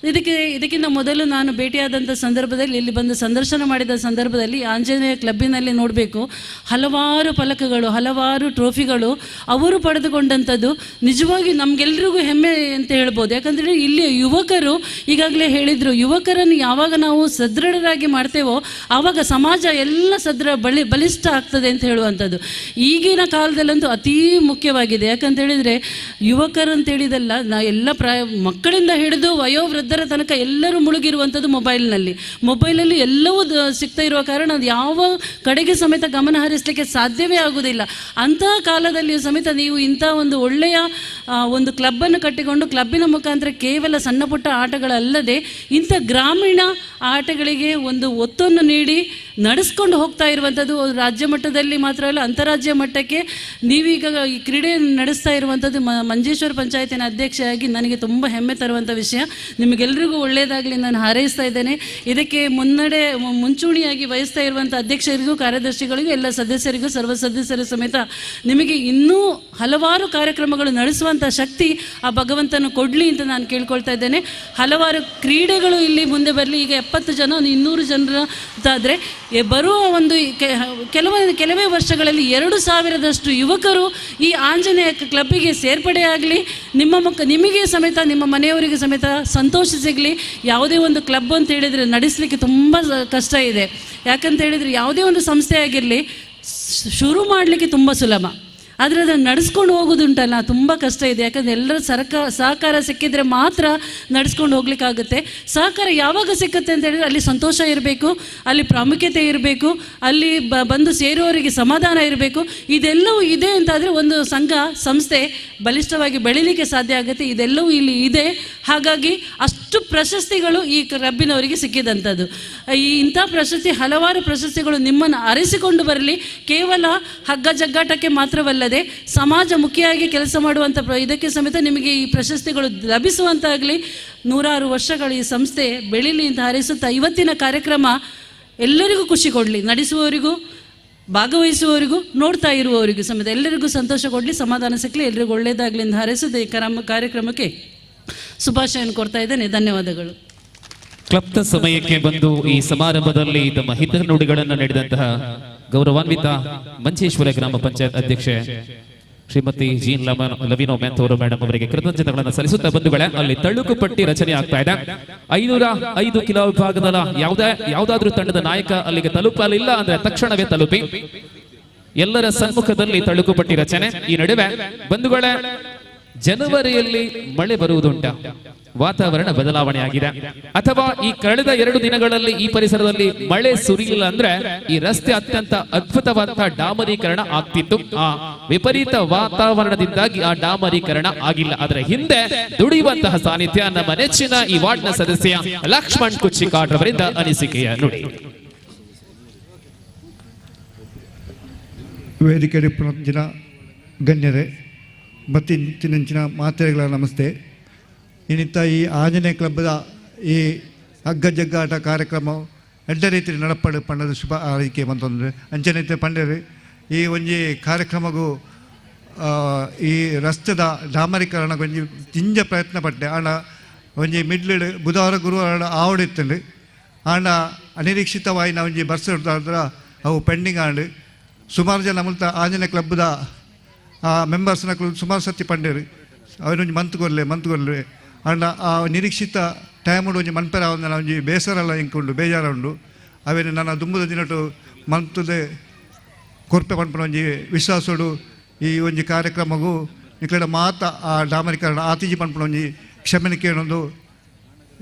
ಇದಕ್ಕಿಂತ ಮೊದಲು ನಾನು ಭೇಟಿಯಾದಂಥ ಸಂದರ್ಭದಲ್ಲಿ, ಇಲ್ಲಿ ಬಂದು ಸಂದರ್ಶನ ಮಾಡಿದ ಸಂದರ್ಭದಲ್ಲಿ ಆಂಜನೇಯ ಕ್ಲಬ್ಬಿನಲ್ಲಿ ನೋಡಬೇಕು, ಹಲವಾರು ಫಲಕಗಳು, ಹಲವಾರು ಟ್ರೋಫಿಗಳು ಅವರು ಪಡೆದುಕೊಂಡಂಥದ್ದು ನಿಜವಾಗಿ ನಮಗೆಲ್ರಿಗೂ ಹೆಮ್ಮೆ ಅಂತ ಹೇಳ್ಬೋದು. ಯಾಕಂದರೆ ಇಲ್ಲಿ ಯುವಕರು ಈಗಾಗಲೇ ಹೇಳಿದರು, ಯುವಕರನ್ನು ಯಾವಾಗ ನಾವು ಸದೃಢರಾಗಿ ಮಾಡ್ತೇವೋ ಆವಾಗ ಸಮಾಜ ಎಲ್ಲ ಬಲಿಷ್ಠ ಆಗ್ತದೆ ಅಂತ ಹೇಳುವಂಥದ್ದು ಈಗಿನ ಕಾಲದಲ್ಲಂತೂ ಅತೀ ಮುಖ್ಯವಾಗಿದೆ. ಯಾಕಂತ ಹೇಳಿದರೆ ಯುವಕರು ಅಂತೇಳಿದಲ್ಲ, ನಾ ಎಲ್ಲ ಮಕ್ಕಳಿಂದ ಹಿಡಿದು ವಯೋವೃದ್ಧ ತನಕ ಎಲ್ಲರೂ ಮುಳುಗಿರುವಂಥದ್ದು ಮೊಬೈಲ್ನಲ್ಲಿ. ಮೊಬೈಲಲ್ಲಿ ಎಲ್ಲವೂ ಸಿಗ್ತಾ ಇರುವ ಕಾರಣ ಅದು ಯಾವ ಕಡೆಗೆ ಸಮೇತ ಗಮನ ಹರಿಸಲಿಕ್ಕೆ ಸಾಧ್ಯವೇ ಆಗುವುದಿಲ್ಲ. ಅಂತಹ ಕಾಲದಲ್ಲಿಯೂ ಸಮೇತ ನೀವು ಇಂಥ ಒಂದು ಒಳ್ಳೆಯ ಒಂದು ಕ್ಲಬ್ಬನ್ನು ಕಟ್ಟಿಕೊಂಡು ಕ್ಲಬ್ಬಿನ ಮುಖಾಂತರ ಕೇವಲ ಸಣ್ಣ ಪುಟ್ಟ ಆಟಗಳಲ್ಲದೆ ಇಂಥ ಗ್ರಾಮೀಣ ಆಟಗಳಿಗೆ ಒಂದು ಒತ್ತನ್ನು ನೀಡಿ ನಡೆಸ್ಕೊಂಡು ಹೋಗ್ತಾ ಇರುವಂಥದ್ದು ರಾಜ್ಯ ಮಟ್ಟದಲ್ಲಿ ಮಾತ್ರ ಅಲ್ಲ, ಅಂತಾರಾಜ್ಯ ಮಟ್ಟಕ್ಕೆ ನೀವೀಗ ಈ ಕ್ರೀಡೆ ನಡೆಸ್ತಾ ಇರುವಂಥದ್ದು ಮಂಜೇಶ್ವರ ಪಂಚಾಯತಿನ ಅಧ್ಯಕ್ಷೆಯಾಗಿ ನನಗೆ ತುಂಬ ಹೆಮ್ಮೆ ತರುವಂಥ ವಿಷಯ. ನಿಮಗೆಲ್ರಿಗೂ ಒಳ್ಳೆಯದಾಗಲಿ ನಾನು ಹಾರೈಸ್ತಾ ಇದ್ದೇನೆ. ಇದಕ್ಕೆ ಮುಂಚೂಣಿಯಾಗಿ ವಹಿಸ್ತಾ ಇರುವಂಥ ಅಧ್ಯಕ್ಷರಿಗೂ, ಕಾರ್ಯದರ್ಶಿಗಳಿಗೂ, ಎಲ್ಲ ಸದಸ್ಯರಿಗೂ, ಸರ್ವ ಸದಸ್ಯರ ಸಮೇತ ನಿಮಗೆ ಇನ್ನೂ ಹಲವಾರು ಕಾರ್ಯಕ್ರಮಗಳು ನಡೆಸುವಂಥ ಶಕ್ತಿ ಆ ಭಗವಂತನು ಕೊಡಲಿ ಅಂತ ನಾನು ಕೇಳ್ಕೊಳ್ತಾ ಇದ್ದೇನೆ. ಹಲವಾರು ಕ್ರೀಡೆಗಳು ಇಲ್ಲಿ ಮುಂದೆ ಬರಲಿ. ಈಗ 70 ಜನ, 200 ಜನರ ಅಂತಾದರೆ ಬರುವ ಒಂದು ಕೆಲವೇ ವರ್ಷಗಳಲ್ಲಿ 2000ದಷ್ಟು ಯುವಕರು ಈ ಆಂಜನೇಯ ಕ್ಲಬ್ಬಿಗೆ ಸೇರ್ಪಡೆಯಾಗಲಿ. ನಿಮಗೆ ಸಮೇತ ನಿಮ್ಮ ಮನೆಯವರಿಗೆ ಸಮೇತ ಸಂತೋಷ ಸಿಗಲಿ. ಯಾವುದೇ ಒಂದು ಕ್ಲಬ್ ಅಂತ ಹೇಳಿದರೆ ನಡೆಸಲಿಕ್ಕೆ ತುಂಬ ಕಷ್ಟ ಇದೆ. ಯಾಕಂತ ಹೇಳಿದರೆ ಯಾವುದೇ ಒಂದು ಸಂಸ್ಥೆ ಆಗಿರಲಿ ಶುರು ಮಾಡಲಿಕ್ಕೆ ತುಂಬ ಸುಲಭ, ಆದರೆ ಅದನ್ನು ನಡೆಸ್ಕೊಂಡು ಹೋಗೋದುಂಟಲ್ಲ ತುಂಬ ಕಷ್ಟ ಇದೆ. ಯಾಕಂದರೆ ಎಲ್ಲರ ಸಹಕಾರ ಸಿಕ್ಕಿದರೆ ಮಾತ್ರ ನಡೆಸ್ಕೊಂಡು ಹೋಗ್ಲಿಕ್ಕಾಗುತ್ತೆ. ಸಹಕಾರ ಯಾವಾಗ ಸಿಕ್ಕುತ್ತೆ ಅಂತ ಹೇಳಿದರೆ ಅಲ್ಲಿ ಸಂತೋಷ ಇರಬೇಕು, ಅಲ್ಲಿ ಪ್ರಾಮುಖ್ಯತೆ ಇರಬೇಕು, ಅಲ್ಲಿ ಬಂದು ಸೇರುವವರಿಗೆ ಸಮಾಧಾನ ಇರಬೇಕು. ಇದೆಲ್ಲವೂ ಇದೆ ಅಂತಾದರೆ ಒಂದು ಸಂಘ ಸಂಸ್ಥೆ ಬಲಿಷ್ಠವಾಗಿ ಬೆಳೀಲಿಕ್ಕೆ ಸಾಧ್ಯ ಆಗುತ್ತೆ. ಇದೆಲ್ಲವೂ ಇಲ್ಲಿ ಇದೆ. ಹಾಗಾಗಿ ಅಷ್ಟು ಪ್ರಶಸ್ತಿಗಳು ಈ ಕ್ಲಬ್ಬಿನವರಿಗೆ ಸಿಕ್ಕಿದಂಥದ್ದು. ಈ ಇಂಥ ಪ್ರಶಸ್ತಿ, ಹಲವಾರು ಪ್ರಶಸ್ತಿಗಳು ನಿಮ್ಮನ್ನು ಅರಿಸಿಕೊಂಡು ಬರಲಿ. ಕೇವಲ ಹಗ್ಗ ಜಗ್ಗಾಟಕ್ಕೆ ಮಾತ್ರವಲ್ಲ, ಸಮಾಜಮುಖಿಯಾಗಿ ಕೆಲಸ ಮಾಡುವಂಥ ಇದಕ್ಕೆ ಸಮೇತ ನಿಮಗೆ ಈ ಪ್ರಶಸ್ತಿಗಳು ಲಭಿಸುವಂತಾಗಲಿ. ನೂರಾರು ವರ್ಷಗಳು ಈ ಸಂಸ್ಥೆ ಬೆಳೀಲಿ ಅಂತ ಹಾರೈಸುತ್ತಾ ಇವತ್ತಿನ ಕಾರ್ಯಕ್ರಮ ಎಲ್ಲರಿಗೂ ಖುಷಿ ಕೊಡಲಿ, ನಡೆಸುವವರಿಗೂ, ಭಾಗವಹಿಸುವವರಿಗೂ, ನೋಡ್ತಾ ಇರುವವರಿಗೂ ಸಮೇತ ಎಲ್ಲರಿಗೂ ಸಂತೋಷ ಕೊಡಲಿ, ಸಮಾಧಾನ ಸಿಕ್ಕಲಿ, ಎಲ್ರಿಗೂ ಒಳ್ಳೆಯದಾಗಲಿ ಅಂತ ಹಾರೈಸುತ್ತಾ ಈ ಕಾರ್ಯಕ್ರಮಕ್ಕೆ ಶುಭಾಶಯನ್ನು ಕೊಡ್ತಾ ಇದ್ದೇನೆ. ಧನ್ಯವಾದಗಳು. ಕ್ಲಬ್ದ ಸಮಯಕ್ಕೆ ಬಂದು ಈ ಸಮಾರಂಭದಲ್ಲಿ ತಮ್ಮ ಹಿತ ನುಡಿಗಳನ್ನು ನೀಡಿದಂತಹ ಗೌರವಾನ್ವಿತ ಮಂಜೇಶ್ವರ ಗ್ರಾಮ ಪಂಚಾಯತ್ ಅಧ್ಯಕ್ಷೆ ಶ್ರೀಮತಿ ಜೀನ್ ಲವಿನೋ ಮ್ಯಾಥೋರು ಮೇಡಮ್ ಅವರಿಗೆ ಕೃತಜ್ಞತೆಗಳನ್ನು ಸಲ್ಲಿಸುತ್ತಾ ಬಂಧುಗಳೇ, ಅಲ್ಲಿ ತಳುಕು ಪಟ್ಟಿ ರಚನೆ ಆಗ್ತಾ ಇದೆ. 505 ಕಿಲೋ ವಿಭಾಗದ ಯಾವುದಾದ್ರೂ ತಂಡದ ನಾಯಕ ಅಲ್ಲಿಗೆ ತಲುಪಲಿಲ್ಲ ಅಂದ್ರೆ ತಕ್ಷಣವೇ ತಲುಪಿ ಎಲ್ಲರ ಸನ್ಮುಖದಲ್ಲಿ ತಳುಕು ಪಟ್ಟಿ ರಚನೆ. ಈ ನಡುವೆ ಬಂಧುಗಳೇ, ಜನವರಿಯಲ್ಲಿ ಮಳೆ ಬರುವುದುಂಟ, ವಾತಾವರಣ ಬದಲಾವಣೆ ಆಗಿದೆ. ಅಥವಾ ಈ ಕಳೆದ 2 ದಿನಗಳಲ್ಲಿ ಈ ಪರಿಸರದಲ್ಲಿ ಮಳೆ ಸುರಿಯಿಲ್ಲ ಅಂದ್ರೆ ಈ ರಸ್ತೆ ಅತ್ಯಂತ ಅದ್ಭುತವಾದಂತಹ ಡಾಮರೀಕರಣ ಆಗ್ತಿತ್ತು. ಆ ವಿಪರೀತ ವಾತಾವರಣದಿಂದಾಗಿ ಆ ಡಾಮರೀಕರಣ ಆಗಿಲ್ಲ. ಅದರ ಹಿಂದೆ ದುಡಿಯುವಂತಹ ಸಾನ್ನಿಧ್ಯ ನಮ್ಮ ನೆಚ್ಚಿನ ಈ ವಾರ್ಡ್ನ ಸದಸ್ಯ ಲಕ್ಷ್ಮಣ್ ಕುಚ್ಚಿಕಾಡ್ ರವರಿಂದ ಅನಿಸಿಕೆಯ ನುಡಿ. ವೇದಿಕೆ ಜಿನ ಗಣ್ಯರೇ ಮತ್ತಿಂಚಿನ ಮಾತೆಗಳ ನಮಸ್ತೆ. ಇನ್ನಿತ್ತ ಈ ಆಂಜನೇಯ ಕ್ಲಬ್ದ ಈ ಹಗ್ಗ ಜಗ್ಗಾಟ ಕಾರ್ಯಕ್ರಮ ಎಡ್ಡ ರೀತಿಯಲ್ಲಿ ನಡಪಡು ಪಂಡದ ಶುಭ ಆರೈಕೆ ಅಂತಂದರೆ ಅಂಚನೆ ಪಂಡರು ಈ ಒಂಜಿ ಕಾರ್ಯಕ್ರಮಗೂ ಈ ರಸ್ತೆದ ಡಾಮರೀಕರಣ ಒಂಜಿ ಜಿಂಜ ಪ್ರಯತ್ನ ಪಟ್ಟೆ. ಆಂಡ ಒಂಜಿ ಮಿಡ್ಲಿಡ್ ಬುಧವಾರ ಗುರುವಾರ ಆವಡಿತ್ತಂಡು ಆಂಡ ಅನಿರೀಕ್ಷಿತವಾಯಿನ ಒಂಜಿ ಬರ್ಸ ಅವು ಪೆಂಡಿಂಗ್ ಆಂಡ್. ಸುಮಾರು ಜನ ಮುಲ್ತ ಆಂಜನೇಯ ಕ್ಲಬ್ದ ಆ ಮೆಂಬರ್ಸ್ನ ಸುಮಾರು ಸತಿ ಪಂಡೇರು ಅವರೊಂಜಿ ಮಂತ್ ಕೊರ್ಲೆ ಆಂಡ ಆ ನಿರೀಕ್ಷಿತ ಟೈಮುಡು ಒಂಜಿ ಮನ್ಪೆರ ಒಂಜಿ ಬೇಸರಲ್ಲ ಇಂಕುಂಡು ಬೇಜಾರ ಉಂಡು. ಅವೇನು ನನ್ನ ದುಂಬುದ ದಿನಟು ಮಂತದೆ ಕೊರ್ಪೆ ಪನ್ಪುನ ಒಂಜಿ ವಿಶ್ವಾಸೋಡು ಈ ಒಂಜಿ ಕಾರ್ಯಕ್ರಮಗೂ ನಿಕ್ಲೆಡ ಮಾತ ಆ ಡಾಮರೀಕರಣ ಆತಿಜಿ ಪನ್ಪುನ ಒಂಜಿ ಕ್ಷಮೆ ಕೇಳೊಂದು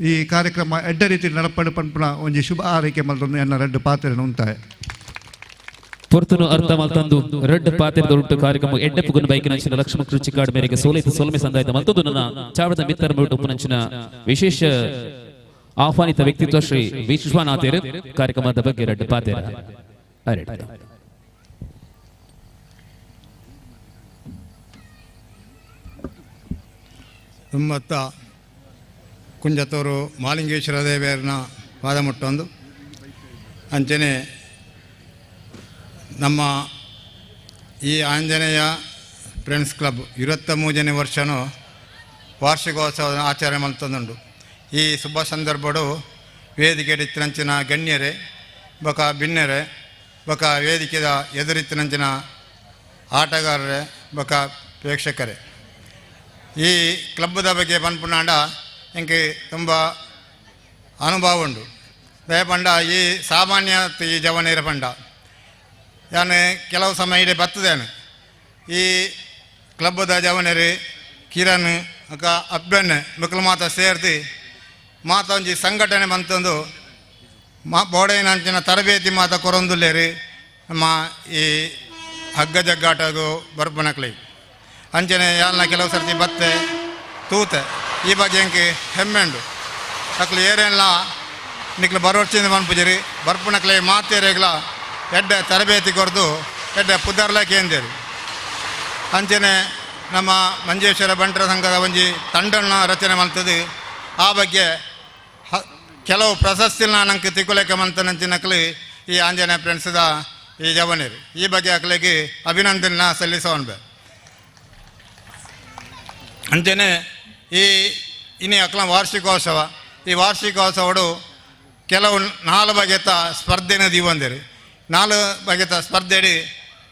ಈ ಕಾರ್ಯಕ್ರಮ ಎಡ್ಡ ರೀತಿ ನಡಪಡು ಪನ್ಪುನ ಒಂಜಿ ಶುಭ ಆರೈಕೆ ಮಲ್ತೊಂದು ಎನ್ನ ರಡ್ಡು ಪಾತ್ರೆಯನ್ನು ಉಂಟಾಯ. ಪೊರ್ತುನು ಅರ್ಥ ಮಲ್ತಂದು ರಡ್ಡು ಪಾತ್ರೆದ ಉಂಟು ಕಾರ್ಯಕ್ರಮ ಎಡ್ಡೆಪ್ಪುಗುನ ಬೈಕಿನಂಚಿನ ಲಕ್ಷ್ಮಣ ಕೃಚಿಕಾಡ್ ಮೇರೆಗೆ ಸೋಲೈತ ಸೋಲ್ಮೆ ಸಂದಾಯದ ಮಲ್ತೊಂದು ನನ್ನ ಚಾವಡದ ಮಿತ್ತರ ಉಪ್ಪುನಂಚಿನ ವಿಶೇಷ ಆಹ್ವಾನಿತ ವ್ಯಕ್ತಿತ್ವ ಶ್ರೀ ವಿಶ್ವನಾಥೇರು ಕಾರ್ಯಕ್ರಮದ ಬಗ್ಗೆ ರಡ್ಡು ಪಾತ್ರೆ ತುಂಬತ್ತ ಕುಂಜತೂರು ಮಾಲಿಂಗೇಶ್ವರ ದೇವಿಯರನ್ನ ಪಾದ ಮುಟ್ಟೊಂದು ಅಂಚನೆ ನಮ್ಮ ಈ ಆಂಜನೇಯ ಫ್ರೆಂಡ್ಸ್ ಕ್ಲಬ್ 23ನೇ ವರ್ಷನೂ ವಾರ್ಷಿಕೋತ್ಸವ ಆಚರಣೆ ಮಲ್ತೊಂದುಂಡು. ಈ ಶುಭ ಸಂದರ್ಭಡು ವೇದಿಕೆ ಇತ್ತಿನಂಚಿನ ಗಣ್ಯರೇ ಬೊಕ ಬಿನ್ನೆರೆ ಬೊಕ ವೇದಿಕೆದ ಎದುರಿತ್ತಿನಂಚಿನ ಆಟಗಾರರೇ ಬೊಕ ಪ್ರೇಕ್ಷಕರೇ, ಈ ಕ್ಲಬ್ಬದ ಬಗ್ಗೆ ಪನ್ಪುನಾಂಡ ಎಂಕ್ ತುಂಬ ಅನುಭವ ಉಂಡು. ದಯಪಂಡ ಈ ಸಾಮಾನ್ಯ ಈ ಜವನೀರ ಪಂಡ ಯಾನು ಕೆಲವು ಸಮಯ ಇಡೀ ಬತ್ತದೇನು ಈ ಕ್ಲಬ್ಬದ ಜವನರು ಕಿರಣ್ ಅಕ್ಕ ಅಬ್ಬೆಣ್ಣೆ ಮಕ್ಕಳು ಮಾತ ಸೇರ್ದು ಮಾತ ಒಂಜಿ ಸಂಘಟನೆ ಬಂತಂದು ಮಾ ಬೋಡೆನಂಚಿನ ತರಬೇತಿ ಮಾತ ಕೊರೊಂದುಲ್ಲೇರಿ ನಮ್ಮ ಈ ಹಗ್ಗ ಜಗ್ಗಾಟಗು ಬರ್ಪನಕ್ಲಿ ಅಂಚನೆ ಯಾಲ್ನ ಕೆಲವು ಸರ್ತಿ ಬತ್ತೆ ತೂತೆ ಈ ಬಗ್ಗೆ ಎಂಕ್ ಹೆಮ್ಮೆ ಉಂಡು. ಅಕ್ಲು ಏರೆಲ್ಲ ನಿಕ್ಲು ಬರೋರ್ಚಿಂದ ಮನ್ಪುಜಿರಿ ಬರ್ಪುನಕ್ಲೆ ಮಾತೇರೆಗ್ಲ ಎಡ್ಡೆ ತರಬೇತಿ ಕೊರ್ದು ಎಡ್ಡೆ ಪುದರ್ಲ ಕೇಂದೇರಿ. ಅಂಚನೆ ನಮ್ಮ ಮಂಜೇಶ್ವರ ಬಂಟರ ಸಂಘದ ಒಂಜಿ ತಂಡನ್ನು ರಚನೆ ಮಲ್ತದೆ. ಆ ಬಗ್ಗೆ ಕೆಲವು ಪ್ರಶಸ್ತಿನ ನಂಗೆ ತಿಕ್ಕುಲೆಕ್ಕ ಮಂತನಂಚಿನಕ್ಲಿ ಈ ಆಂಜನೇಯ ಫ್ರೆಂಡ್ಸ್ದ ಈ ಜವನೀರು ಈ ಬಗ್ಗೆ ಅಕ್ಲಿಗೆ ಅಭಿನಂದನೆ ಸಲ್ಲಿಸೋನ್ಬೆ. ಅಂಚನೆ ಈ ಇನಿ ಅಕ್ಲ ವಾರ್ಷಿಕೋತ್ಸವ, ಈ ವಾರ್ಷಿಕೋತ್ಸವಡು ಕೆಲವು 4 ಬಗೆತ ಸ್ಪರ್ಧೆನ ದೀವಂದಿರಿ. 4 ಬಗೆತ ಸ್ಪರ್ಧೆಡಿ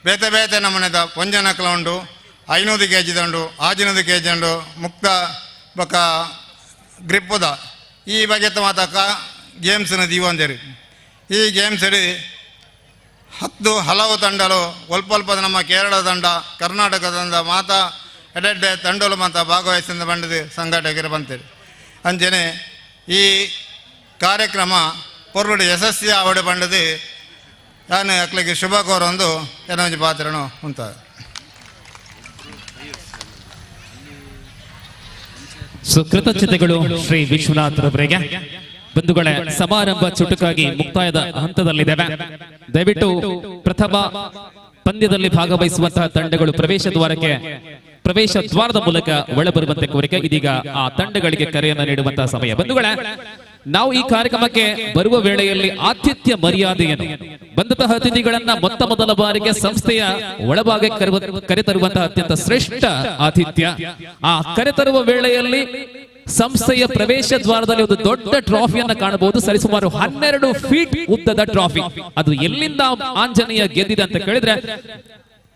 ಬೇತೆ ಬೇತೆ ನಮೂನೆದ ಪೊಂಜನಕ್ಲ ಉಂಡು, 500 ಕೆ ಜಿ ದಂಡು, 600 ಕೆ ಜಿ ಉಂಡು, ಮುಕ್ತ ಬೊಕ ಗ್ರಿಪ್ಪುದ ಈ ಬಗೆತ ಮಾತಕ ಗೇಮ್ಸ್ನ ದೀವಂದಿರಿ. ಈ ಗೇಮ್ಸ್ 10 ಹಲವು ತಂಡಲು ಒಲ್ಪಲ್ಪದ ನಮ್ಮ ಕೇರಳ ತಂಡ, ಕರ್ನಾಟಕ ತಂಡ ಮಾತಾ ಎಡೆಡ್ಡೆ ತಂಡಲು ಮಾತ ಭಾಗವಹಿಸಿದ ಬಂಡದ ಸಂಘಟಕರು ಬಂತೀರಿ. ಅಂಚನೆ ಈ ಕಾರ್ಯಕ್ರಮ ಪೊರ್ಲುಡು ಯಶಸ್ವಿ ಆವಡೆ ಬಂಡದು ನಾನು ಅಕ್ಲಿಗೆ ಶುಭ ಕೋರೊಂದು ಏನೊಂಜಿ ಪಾತ್ರನು ಉಂಟ. ಕೃತಜ್ಞತೆಗಳು ಶ್ರೀ ವಿಶ್ವನಾಥ್ರವರಿಗೆ. ಬಂಧುಗಳೇ, ಸಮಾರಂಭ ಚುಟುಕಾಗಿ ಮುಕ್ತಾಯದ ಹಂತದಲ್ಲಿದ್ದೇವೆ. ದಯವಿಟ್ಟು ಪ್ರಥಮ ಪಂದ್ಯದಲ್ಲಿ ಭಾಗವಹಿಸುವಂತಹ ತಂಡಗಳು ಪ್ರವೇಶ ದ್ವಾರದ ಮೂಲಕ ಒಳಬರುವಂತೆ ಕೋರಿಕೆ. ಇದೀಗ ಆ ತಂಡಗಳಿಗೆ ಕರೆಯನ್ನು ನೀಡುವಂತಹ ಸಮಯ. ಬಂಧುಗಳೇ, ನಾವು ಈ ಕಾರ್ಯಕ್ರಮಕ್ಕೆ ಬರುವ ವೇಳೆಯಲ್ಲಿ ಆತಿಥ್ಯ ಮರ್ಯಾದೆಯನ್ನು ಬಂದಂತಹ ಅತಿಥಿಗಳನ್ನ ಮೊತ್ತ ಮೊದಲ ಬಾರಿಗೆ ಸಂಸ್ಥೆಯ ಒಳಭಾಗಕ್ಕೆ ಕರೆತರುವಂತಹ ಅತ್ಯಂತ ಶ್ರೇಷ್ಠ ಆತಿಥ್ಯ. ಆ ಕರೆತರುವ ವೇಳೆಯಲ್ಲಿ ಸಂಸ್ಥೆಯ ಪ್ರವೇಶ ದ್ವಾರದಲ್ಲಿ ಒಂದು ದೊಡ್ಡ ಟ್ರಾಫಿಯನ್ನು ಕಾಣಬಹುದು. ಸರಿಸುಮಾರು 12 ಫೀಟ್ ಉದ್ದದ ಟ್ರಾಫಿ. ಅದು ಎಲ್ಲಿಂದ ಆಂಜನೇಯ ಗೆದ್ದಿದೆ ಅಂತ ಕೇಳಿದ್ರೆ,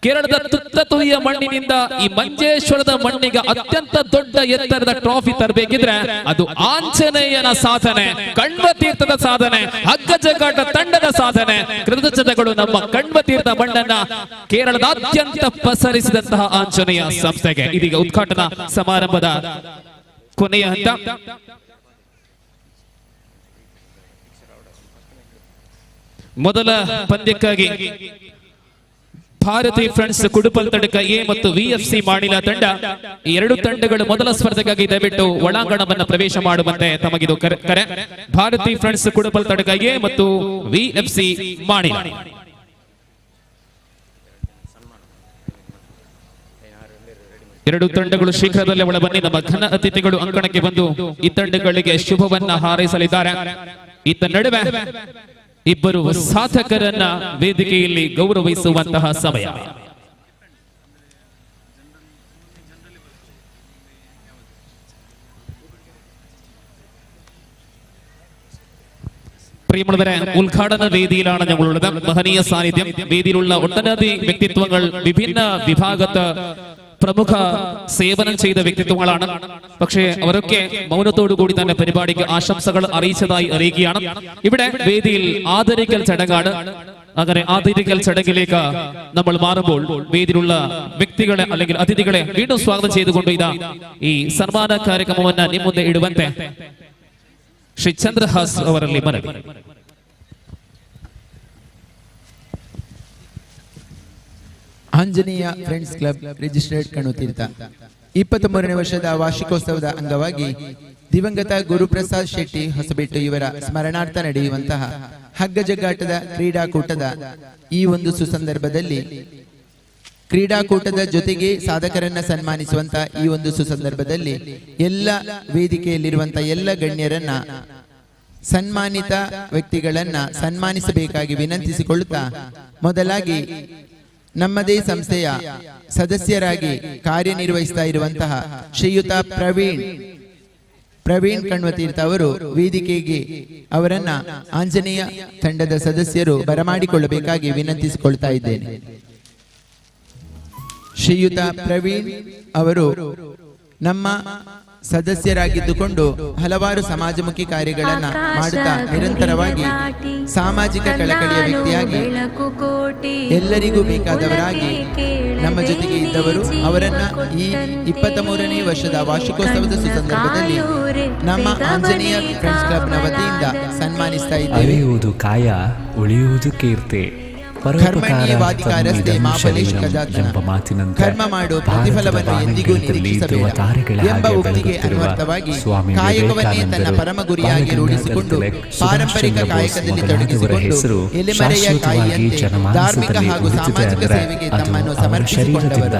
ಕೇರಳದ ತುತ್ತ ತುದಿಯ ಮಣ್ಣಿನಿಂದ ಈ ಮಂಜೇಶ್ವರದ ಮಣ್ಣಿಗೆ ಅತ್ಯಂತ ದೊಡ್ಡ ಎತ್ತರದ ಟ್ರಾಫಿ ತರಬೇಕಿದ್ರೆ ಅದು ಆಂಜನೇಯನ ಸಾಧನೆ, ಕಣ್ವತೀರ್ಥದ ಸಾಧನೆ, ಹಗ್ಗ ಜಗ್ಗಾಟ ತಂಡದ ಸಾಧನೆ. ಕೃತಜ್ಞತೆಗಳು ನಮ್ಮ ಕಣ್ವತೀರ್ಥ ಮಣ್ಣನ್ನ ಕೇರಳದಾದ್ಯಂತ ಪಸರಿಸಿದಂತಹ ಆಂಜನೇಯ ಸಂಸ್ಥೆಗೆ. ಇದೀಗ ಉದ್ಘಾಟನಾ ಸಮಾರಂಭದ ಕೊನೆಯ ಹಂತ. ಮೊದಲ ಪಂದ್ಯಕ್ಕಾಗಿ ಭಾರತಿ ಫ್ರೆಂಡ್ಸ್ ಕುಡುಪಲ್ ತಂಡಕ ಎ ಮತ್ತು ವಿಎಫ್ಸಿ ಮಾಣಿಲ ತಂಡ, ಈ ಎರಡು ತಂಡಗಳು ಮೊದಲ ಸ್ಪರ್ಧೆಗಾಗಿ ದಯವಿಟ್ಟು ಒಳಾಂಗಣವನ್ನು ಪ್ರವೇಶ ಮಾಡುವಂತೆ ತಮಗಿದು ಕರೆ. ಭಾರತಿ ಫ್ರೆಂಡ್ಸ್ ಕುಡುಪಲ್ ತಂಡಕ ಎ ಮತ್ತು ವಿಎಫ್ಸಿ ಮಾಣಿಲ. ಎರಡು ತಂಡಗಳು ಶೀಘ್ರದಲ್ಲೇ ಒಳಬನ್ನಿ. ನಮ್ಮ ಘನ ಅತಿಥಿಗಳು ಅಂಕಣಕ್ಕೆ ಬಂದು ಈ ತಂಡಗಳಿಗೆ ಶುಭವನ್ನ ಹಾರೈಸಲಿದ್ದಾರೆ. ಈತ ನಡುವೆ ಇಬ್ಬರು ಸಾಧಕರನ್ನ ವೇದಿಕೆಯಲ್ಲಿ ಗೌರವಿಸುವಂತಹ ಸಮಯ. പ്രിയമുള്ളവരെ, ഉദ്ഘാടന വേദിയിലാണ് ഞങ്ങളുള്ളത്. മഹനീയ സാന്നിധ്യം വേദിയിലുള്ള ഒട്ടനവധി വ്യക്തിത്വങ്ങൾ, വിഭിന്ന വിഭാഗത്ത് പ്രമുഖ സേവനം ചെയ്ത വ്യക്തിത്വങ്ങളാണ്. പക്ഷേ അവരൊക്കെ മൗനത്തോടു കൂടി തന്നെ പരിപാടിക്ക് ആശംസകൾ അറിയിച്ചതായി അറിയിക്കുകയാണ്. ഇവിടെ വേദിയിൽ ആദരിക്കൽ ചടങ്ങാണ്. അങ്ങനെ ആദരിക്കൽ ചടങ്ങിലേക്ക് നമ്മൾ മാറുമ്പോൾ വേദിയിലുള്ള വ്യക്തികളെ അല്ലെങ്കിൽ അതിഥികളെ വീണ്ടും സ്വാഗതം ചെയ്തുകൊണ്ട് ഇതാ ഈ സನ್മാന ಕಾರ್ಯಕ್ರಮವನ್ನ ನಿಮ್ಮ ಮುಂದೆ ಇಡುವಂತೆ ಶ್ರೀ ಚಂದ್ರಹಾಸ್ ಅವರಲ್ಲಿ ಮನವಿ. Anjaneya friends club registered Kanvatheertha 23ನೇ ವರ್ಷದ ವಾರ್ಷಿಕೋತ್ಸವದ ಅಂಗವಾಗಿ ದಿವಂಗತ ಗುರುಪ್ರಸಾದ್ ಶೆಟ್ಟಿ ಹೊಸಬೆಟ್ಟು ಇವರ ಸ್ಮರಣಾರ್ಥ ನಡೆಯುವಂತಹ ಹಗ್ಗಜಗ್ಗಾಟದ ಕ್ರೀಡಾಕೂಟದ ಈ ಒಂದು ಸುಸಂದರ್ಭದಲ್ಲಿ, ಕ್ರೀಡಾಕೂಟದ ಜೊತೆಗೆ ಸಾಧಕರನ್ನ ಸನ್ಮಾನಿಸುವಂತಹ ಈ ಒಂದು ಸುಸಂದರ್ಭದಲ್ಲಿ ಎಲ್ಲ ವೇದಿಕೆಯಲ್ಲಿರುವಂತಹ ಎಲ್ಲ ಗಣ್ಯರನ್ನ, ಸನ್ಮಾನಿತ ವ್ಯಕ್ತಿಗಳನ್ನ ಸನ್ಮಾನಿಸಬೇಕಾಗಿ ವಿನಂತಿಸಿಕೊಳ್ಳುತ್ತಾ, ಮೊದಲಾಗಿ ನಮ್ಮದೇ ಸಂಸ್ಥೆಯ ಸದಸ್ಯರಾಗಿ ಕಾರ್ಯನಿರ್ವಹಿಸ್ತಾ ಇರುವಂತಹ ಶ್ರೀಯುತ ಪ್ರವೀಣ್ ಕಣ್ವತೀರ್ಥ ಅವರು ವೇದಿಕೆಗೆ ಅವರನ್ನ ಆಂಜನೇಯ ತಂಡದ ಸದಸ್ಯರು ಬರಮಾಡಿಕೊಳ್ಳಬೇಕಾಗಿ ವಿನಂತಿಸಿಕೊಳ್ತಾ ಇದ್ದೇನೆ. ಶ್ರೀಯುತ ಪ್ರವೀಣ್ ಅವರು ನಮ್ಮ ಸದಸ್ಯರಾಗಿದ್ದುಕೊಂಡು ಹಲವಾರು ಸಮಾಜಮುಖಿ ಕಾರ್ಯಗಳನ್ನು ಮಾಡುತ್ತಾ ನಿರಂತರವಾಗಿ ಸಾಮಾಜಿಕ ಕಳಕಳಿಯ ವ್ಯಕ್ತಿಯಾಗಿ ಎಲ್ಲರಿಗೂ ಬೇಕಾದವರಾಗಿ ನಮ್ಮ ಜೊತೆಗೆ ಇದ್ದವರು. ಅವರನ್ನ ಈ 23ನೇ ವರ್ಷದ ವಾರ್ಷಿಕೋತ್ಸವದ ಸುಸಂದರ್ಭದಲ್ಲಿ ನಮ್ಮ ಆಂಜನೇಯ ಫ್ರೆಂಡ್ಸ್ ಕ್ಲಬ್ನ ವತಿಯಿಂದ ಸನ್ಮಾನಿಸ್ತಾ ಇದ್ದೇವೆ. ಅಳೆಯುವುದು ಕಾಯ, ಉಳಿಯುವುದು ಕೀರ್ತಿ. ಕರ್ಮ ಮಾಡು, ಪ್ರತಿಫಲವನ್ನು ಎಂದಿಗೂ ನಿರೀಕ್ಷಿಸಬೇಡ ಎಂಬ ಉಕ್ತಿಗೆ ಅನ್ವರ್ಥವಾಗಿ ಕಾಯಕವನ್ನೇ ತನ್ನ ಪರಮ ಗುರಿಯಾಗಿ ರೂಢಿಸಿಕೊಂಡು ಪಾರಂಪರಿಕ ಕಾಯಕದಲ್ಲಿ ತೊಡಗಿಸಿಕೊಂಡು ಎಲೆಮರೆಯ ಕಾಯಿಯಂತೆ ಧಾರ್ಮಿಕ ಹಾಗೂ ಸಾಮಾಜಿಕ ಸೇವೆಗೆ ತಮ್ಮನ್ನು ಸಮರ್ಪಿಸಿಕೊಂಡವರು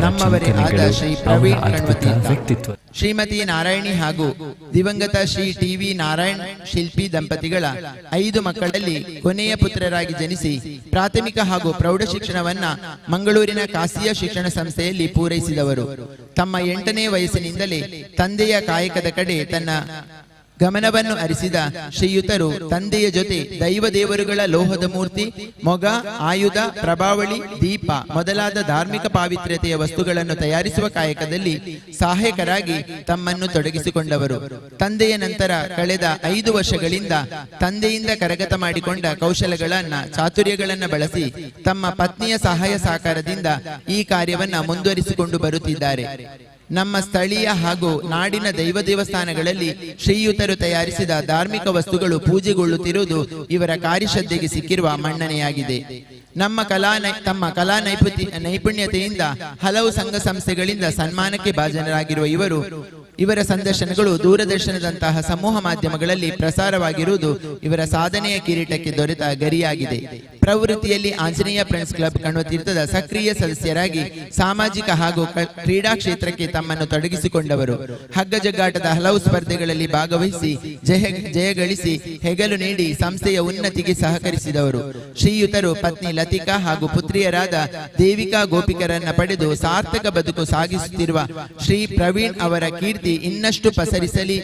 ನಮ್ಮವರೇ ಆದ ಶ್ರೀ ಪ್ರವೀಣ್ ಕಣ್ವತೀರ್ಥ. ಶ್ರೀಮತಿ ನಾರಾಯಣಿ ಹಾಗೂ ದಿವಂಗತ ಶ್ರೀ ಟಿ ವಿ ನಾರಾಯಣ್ ಶಿಲ್ಪಿ ದಂಪತಿಗಳ 5 ಮಕ್ಕಳಲ್ಲಿ ಕೊನೆಯ ಪುತ್ರರಾಗಿ ಜನಿಸಿ ಪ್ರಾಥಮಿಕ ಹಾಗೂ ಪ್ರೌಢ ಶಿಕ್ಷಣವನ್ನ ಮಂಗಳೂರಿನ ಕಾಸಿಯ ಶಿಕ್ಷಣ ಸಂಸ್ಥೆಯಲ್ಲಿ ಪೂರೈಸಿದವರು. ತಮ್ಮ 8ನೇ ವಯಸ್ಸಿನಿಂದಲೇ ತಂದೆಯ ಕಾಯಕದ ಕಡೆ ತನ್ನ ಗಮನವನ್ನು ಹರಿಸಿದ ಶ್ರೀಯುತರು ತಂದೆಯ ಜೊತೆ ದೈವ ದೇವರುಗಳ ಲೋಹದ ಮೂರ್ತಿ, ಮೊಗ, ಆಯುಧ, ಪ್ರಭಾವಳಿ, ದೀಪ ಮೊದಲಾದ ಧಾರ್ಮಿಕ ಪಾವಿತ್ರ್ಯತೆಯ ವಸ್ತುಗಳನ್ನು ತಯಾರಿಸುವ ಕಾಯಕದಲ್ಲಿ ಸಹಾಯಕರಾಗಿ ತಮ್ಮನ್ನು ತೊಡಗಿಸಿಕೊಂಡವರು. ತಂದೆಯ ನಂತರ ಕಳೆದ 5 ವರ್ಷಗಳಿಂದ ತಂದೆಯಿಂದ ಕರಗತ ಮಾಡಿಕೊಂಡ ಕೌಶಲಗಳನ್ನ, ಚಾತುರ್ಯಗಳನ್ನು ಬಳಸಿ ತಮ್ಮ ಪತ್ನಿಯ ಸಹಾಯ ಸಹಕಾರದಿಂದ ಈ ಕಾರ್ಯವನ್ನು ಮುಂದುವರಿಸಿಕೊಂಡು ಬರುತ್ತಿದ್ದಾರೆ. ನಮ್ಮ ಸ್ಥಳೀಯ ಹಾಗೂ ನಾಡಿನ ದೈವ ದೇವಸ್ಥಾನಗಳಲ್ಲಿ ಶ್ರೀಯುತರು ತಯಾರಿಸಿದ ಧಾರ್ಮಿಕ ವಸ್ತುಗಳು ಪೂಜೆಗೊಳ್ಳುತ್ತಿರುವುದು ಇವರ ಕಾರ್ಯಶ್ರದ್ಧೆಗೆ ಸಿಕ್ಕಿರುವ ಮನ್ನಣೆಯಾಗಿದೆ. ತಮ್ಮ ಕಲಾ ನೈಪುಣ್ಯತೆಯಿಂದ ಹಲವು ಸಂಘ ಸಂಸ್ಥೆಗಳಿಂದ ಸನ್ಮಾನಕ್ಕೆ ಭಾಜನರಾಗಿರುವ ಇವರ ಸಂದರ್ಶನಗಳು ದೂರದರ್ಶನದಂತಹ ಸಮೂಹ ಮಾಧ್ಯಮಗಳಲ್ಲಿ ಪ್ರಸಾರವಾಗಿರುವುದು ಇವರ ಸಾಧನೆಯ ಕಿರೀಟಕ್ಕೆ ದೊರೆತ ಗರಿಯಾಗಿದೆ. ಪ್ರವೃತ್ತಿಯಲ್ಲಿ ಆಂಜನೇಯ ಫ್ರೆಂಡ್ಸ್ ಕ್ಲಬ್ ಕಣ್ವತೀರ್ಥದ ಸಕ್ರಿಯ ಸದಸ್ಯರಾಗಿ ಸಾಮಾಜಿಕ ಹಾಗೂ ಕ್ರೀಡಾ ಕ್ಷೇತ್ರಕ್ಕೆ ತಮ್ಮನ್ನು ತೊಡಗಿಸಿಕೊಂಡವರು. ಹಗ್ಗಜಗ್ಗಾಟದ ಹಲವು ಸ್ಪರ್ಧೆಗಳಲ್ಲಿ ಭಾಗವಹಿಸಿ ಜಯಗಳಿಸಿ ಹೆಗಲು ನೀಡಿ ಸಂಸ್ಥೆಯ ಉನ್ನತಿಗೆ ಸಹಕರಿಸಿದವರು. ಶ್ರೀಯುತರು ಪತ್ನಿ ಲತಿಕಾ ಹಾಗೂ ಪುತ್ರಿಯರಾದ ದೇವಿಕಾ ಗೋಪಿಕರನ್ನ ಪಡೆದು ಸಾರ್ಥಕ ಬದುಕು ಸಾಗಿಸುತ್ತಿರುವ ಶ್ರೀ ಪ್ರವೀಣ್ ಅವರ ಕೀರ್ತಿ ಇನ್ನಷ್ಟು ಪಸರಿಸಲಿ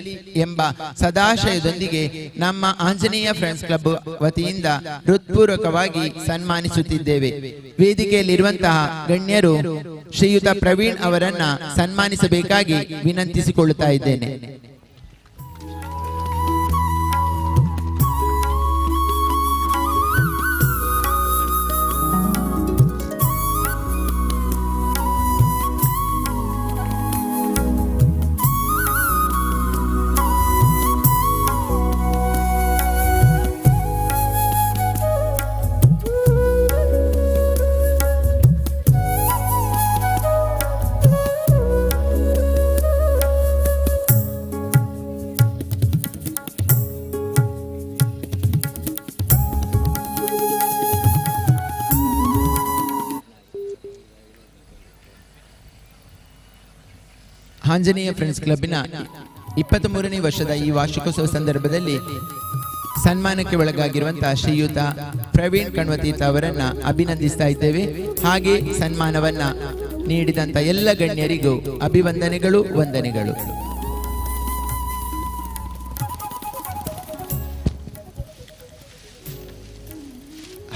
ಎಂಬ ಸದಾಶಯದೊಂದಿಗೆ ನಮ್ಮ ಆಂಜನೇಯ ಫ್ರೆಂಡ್ಸ್ ಕ್ಲಬ್ ವತಿಯಿಂದ ಹೃತ್ಪೂರ್ವಕವಾಗಿ ಸನ್ಮಾನಿಸುತ್ತಿದ್ದೇವೆ. ವೇದಿಕೆಯಲ್ಲಿರುವಂತಹ ಗಣ್ಯರು ಶ್ರೀಯುತ ಪ್ರವೀಣ್ ಅವರನ್ನ ಸನ್ಮಾನಿಸಬೇಕಾಗಿ ವಿನಂತಿಸಿಕೊಳ್ಳುತ್ತಾ ಇದ್ದೇನೆ. ಆಂಜನೇಯ ಫ್ರೆಂಡ್ಸ್ ಕ್ಲಬ್ಬಿನ 23ನೇ ವರ್ಷದ ಈ ವಾರ್ಷಿಕೋತ್ಸವ ಸಂದರ್ಭದಲ್ಲಿ ಸನ್ಮಾನಕ್ಕೆ ಒಳಗಾಗಿರುವಂತಹ ಶ್ರೀಯುತ ಪ್ರವೀಣ್ ಕಣ್ವತೀರ್ಥ ಅವರನ್ನ ಅಭಿನಂದಿಸ್ತಾ ಇದ್ದೇವೆ. ಹಾಗೆ ಸನ್ಮಾನವನ್ನ ನೀಡಿದಂತ ಎಲ್ಲ ಗಣ್ಯರಿಗೂ ಅಭಿವಂದನೆಗಳು, ವಂದನೆಗಳು.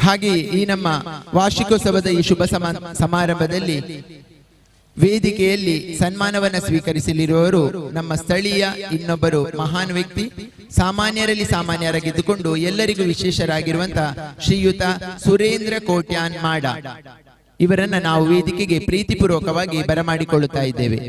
ಹಾಗೆ ಈ ನಮ್ಮ ವಾರ್ಷಿಕೋತ್ಸವದ ಈ ಶುಭ ಸಮಾರಂಭದಲ್ಲಿ ವೇದಿಕೆಯಲ್ಲಿ ಸನ್ಮಾನವನ್ನು ಸ್ವೀಕರಿಸಲಿರುವವರು ನಮ್ಮ ಸ್ಥಳೀಯ ಇನ್ನೊಬ್ಬರು ಮಹಾನ್ ವ್ಯಕ್ತಿ, ಸಾಮಾನ್ಯರಲ್ಲಿ ಸಾಮಾನ್ಯರಾಗಿದ್ದುಕೊಂಡು ಎಲ್ಲರಿಗೂ ವಿಶೇಷರಾಗಿರುವಂತಹ ಶ್ರೀಯುತ ಸುರೇಂದ್ರ ಕೋಟ್ಯಾನ್ ಮಾಡ ಇವರನ್ನ ನಾವು ವೇದಿಕೆಗೆ ಪ್ರೀತಿಪೂರ್ವಕವಾಗಿ ಬರಮಾಡಿಕೊಳ್ಳುತ್ತಾ ಇದ್ದೇವೆ.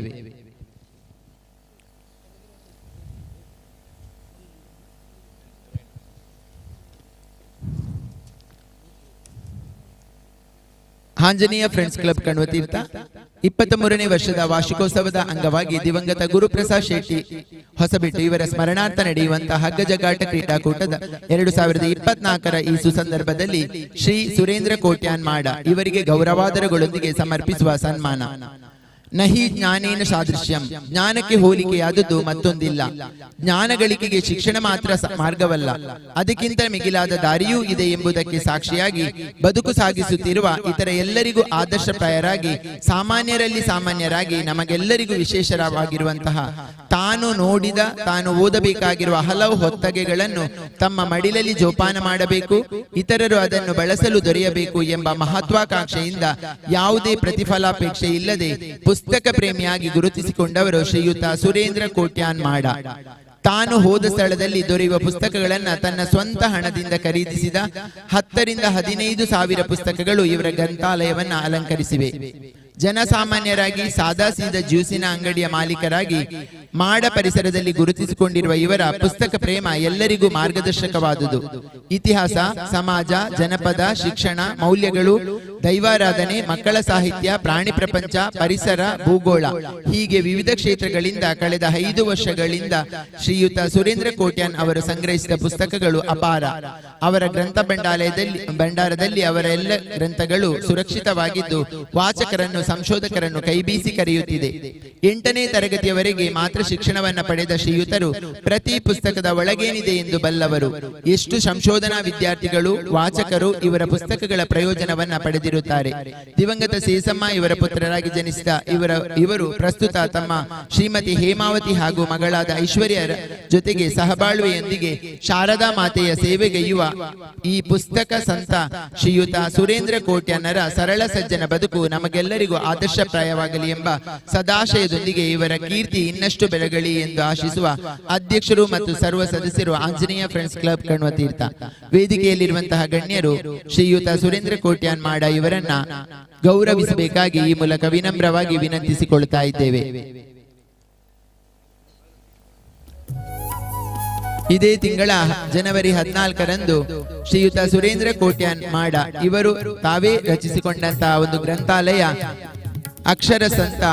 ಆಂಜನೇಯ ಫ್ರೆಂಡ್ಸ್ ಕ್ಲಬ್ ಕಣ್ವತೀರ್ಥ 23ನೇ ವರ್ಷದ ವಾರ್ಷಿಕೋತ್ಸವದ ಅಂಗವಾಗಿ ದಿವಂಗತ ಗುರುಪ್ರಸಾದ್ ಶೆಟ್ಟಿ ಹೊಸಬೆಟ್ಟು ಇವರ ಸ್ಮರಣಾರ್ಥ ನಡೆಯುವಂತಹ ಹಗ್ಗಜಗ್ಗಾಟ ಕ್ರೀಡಾಕೂಟದ 2024ರ ಈ ಸುಸಂದರ್ಭದಲ್ಲಿ ಶ್ರೀ ಸುರೇಂದ್ರ ಕೋಟ್ಯಾನ್ ಮಾಡ ಇವರಿಗೆ ಗೌರವಾದರಗಳೊಂದಿಗೆ ಸಮರ್ಪಿಸುವ ಸನ್ಮಾನ. ನಹಿ ಜ್ಞಾನೇನ ಸಾದೃಶ್ಯಂ, ಜ್ಞಾನಕ್ಕೆ ಹೋಲಿಕೆಯಾದದ್ದು ಮತ್ತೊಂದಿಲ್ಲ. ಜ್ಞಾನ ಗಳಿಕೆಗೆ ಶಿಕ್ಷಣ ಮಾತ್ರ ಮಾರ್ಗವಲ್ಲ, ಅದಕ್ಕಿಂತ ಮಿಗಿಲಾದ ದಾರಿಯೂ ಇದೆ ಎಂಬುದಕ್ಕೆ ಸಾಕ್ಷಿಯಾಗಿ ಬದುಕು ಸಾಗಿಸುತ್ತಿರುವ ಇತರ ಎಲ್ಲರಿಗೂ ಆದರ್ಶಪ್ರಾಯರಾಗಿ, ಸಾಮಾನ್ಯರಲ್ಲಿ ಸಾಮಾನ್ಯರಾಗಿ, ನಮಗೆಲ್ಲರಿಗೂ ವಿಶೇಷವಾಗಿರುವಂತಹ ತಾನು ನೋಡಿದ, ತಾನು ಓದಬೇಕಾಗಿರುವ ಹಲವು ಹೊತ್ತಗೆಗಳನ್ನು ತಮ್ಮ ಮಡಿಲಲ್ಲಿ ಜೋಪಾನ ಮಾಡಬೇಕು, ಇತರರು ಅದನ್ನು ಬಳಸಲು ದೊರೆಯಬೇಕು ಎಂಬ ಮಹತ್ವಾಕಾಂಕ್ಷೆಯಿಂದ ಯಾವುದೇ ಪ್ರತಿಫಲಾಪೇಕ್ಷೆ ಇಲ್ಲದೆ ಪುಸ್ತಕ ಪ್ರೇಮಿಯಾಗಿ ಗುರುತಿಸಿಕೊಂಡವರು ಶ್ರೀಯುತ ಸುರೇಂದ್ರ ಕೋಟ್ಯಾನ್ ಮಾಡ. ತಾನು ಹೋದ ಸ್ಥಳದಲ್ಲಿ ದೊರೆಯುವ ಪುಸ್ತಕಗಳನ್ನು ತನ್ನ ಸ್ವಂತ ಹಣದಿಂದ ಖರೀದಿಸಿದ 10 ರಿಂದ 15 ಸಾವಿರ ಪುಸ್ತಕಗಳು ಇವರ ಗ್ರಂಥಾಲಯವನ್ನು ಅಲಂಕರಿಸಿವೆ. ಜನಸಾಮಾನ್ಯರಾಗಿ ಸಾದಾ ಸೀದಾ ಜ್ಯೂಸಿನ ಅಂಗಡಿಯ ಮಾಲೀಕರಾಗಿ ಮಾಡ ಪರಿಸರದಲ್ಲಿ ಗುರುತಿಸಿಕೊಂಡಿರುವ ಇವರ ಪುಸ್ತಕ ಪ್ರೇಮ ಎಲ್ಲರಿಗೂ ಮಾರ್ಗದರ್ಶಕವಾದುದು. ಇತಿಹಾಸ, ಸಮಾಜ, ಜನಪದ, ಶಿಕ್ಷಣ, ಮೌಲ್ಯಗಳು, ದೈವಾರಾಧನೆ, ಮಕ್ಕಳ ಸಾಹಿತ್ಯ, ಪ್ರಾಣಿ ಪ್ರಪಂಚ, ಪರಿಸರ, ಭೂಗೋಳ ಹೀಗೆ ವಿವಿಧ ಕ್ಷೇತ್ರಗಳಿಂದ ಕಳೆದ 5 ವರ್ಷಗಳಿಂದ ಶ್ರೀಯುತ ಸುರೇಂದ್ರ ಕೋಟ್ಯಾನ್ ಅವರು ಸಂಗ್ರಹಿಸಿದ ಪುಸ್ತಕಗಳು ಅಪಾರ. ಅವರ ಗ್ರಂಥ ಭಂಡಾರದಲ್ಲಿ ಅವರ ಎಲ್ಲ ಗ್ರಂಥಗಳು ಸುರಕ್ಷಿತವಾಗಿದ್ದು ವಾಚಕರನ್ನು, ಸಂಶೋಧಕರನ್ನು ಕೈಬೀಸಿ ಕರೆಯುತ್ತಿದೆ. 8ನೇ ತರಗತಿಯವರೆಗೆ ಮಾತ್ರ ಶಿಕ್ಷಣವನ್ನು ಪಡೆದ ಶ್ರೀಯುತರು ಪ್ರತಿ ಪುಸ್ತಕದ ಒಳಗೇನಿದೆ ಎಂದು ಬಲ್ಲವರು. ಎಷ್ಟು ಸಂಶೋಧನಾ ವಿದ್ಯಾರ್ಥಿಗಳು, ವಾಚಕರು ಇವರ ಪುಸ್ತಕಗಳ ಪ್ರಯೋಜನವನ್ನ ಪಡೆದಿರುತ್ತಾರೆ. ದಿವಂಗತ ಸೇಸಮ್ಮ ಇವರ ಪುತ್ರರಾಗಿ ಜನಿಸಿದ ಇವರು ಪ್ರಸ್ತುತ ತಮ್ಮ ಶ್ರೀಮತಿ ಹೇಮಾವತಿ ಹಾಗೂ ಮಗಳಾದ ಐಶ್ವರ್ಯರ ಜೊತೆಗೆ ಸಹಬಾಳ್ವೆಯೊಂದಿಗೆ ಶಾರದಾ ಮಾತೆಯ ಸೇವೆಗೈಯುವ ಈ ಪುಸ್ತಕ ಸಂತ ಶ್ರೀಯುತ ಸುರೇಂದ್ರ ಕೋಟ್ಯಾನರ ಸರಳ ಸಜ್ಜನ ಬದುಕು ನಮಗೆಲ್ಲರಿಗೂ ಆದರ್ಶಪ್ರಾಯವಾಗಲಿ ಎಂಬ ಸದಾಶಯದೊಂದಿಗೆ ಇವರ ಕೀರ್ತಿ ಇನ್ನಷ್ಟು ಬೆಳಗಲಿ ಎಂದು ಆಶಿಸುವ ಅಧ್ಯಕ್ಷರು ಮತ್ತು ಸರ್ವ ಸದಸ್ಯರು ಆಂಜನೇಯ ಫ್ರೆಂಡ್ಸ್ ಕ್ಲಬ್ ಕಣ್ವತೀರ್ಥ. ವೇದಿಕೆಯಲ್ಲಿರುವಂತಹ ಗಣ್ಯರು ಶ್ರೀಯುತ ಸುರೇಂದ್ರ ಕೋಟ್ಯಾನ್ ಮಾಡ ಇವರನ್ನ ಗೌರವಿಸಬೇಕಾಗಿ ಈ ಮೂಲಕ ವಿನಮ್ರವಾಗಿ ವಿನಂತಿಸಿಕೊಳ್ತಾ ಇದ್ದೇವೆ. ಇದೇ ತಿಂಗಳ ಜನವರಿ 14ರಂದು ಶ್ರೀಯುತ ಸುರೇಂದ್ರ ಕೋಟ್ಯಾನ್ ಮಾಡ ಇವರು ತಾವೇ ರಚಿಸಿಕೊಂಡಂತಹ ಒಂದು ಗ್ರಂಥಾಲಯ ಅಕ್ಷರ ಸಂತ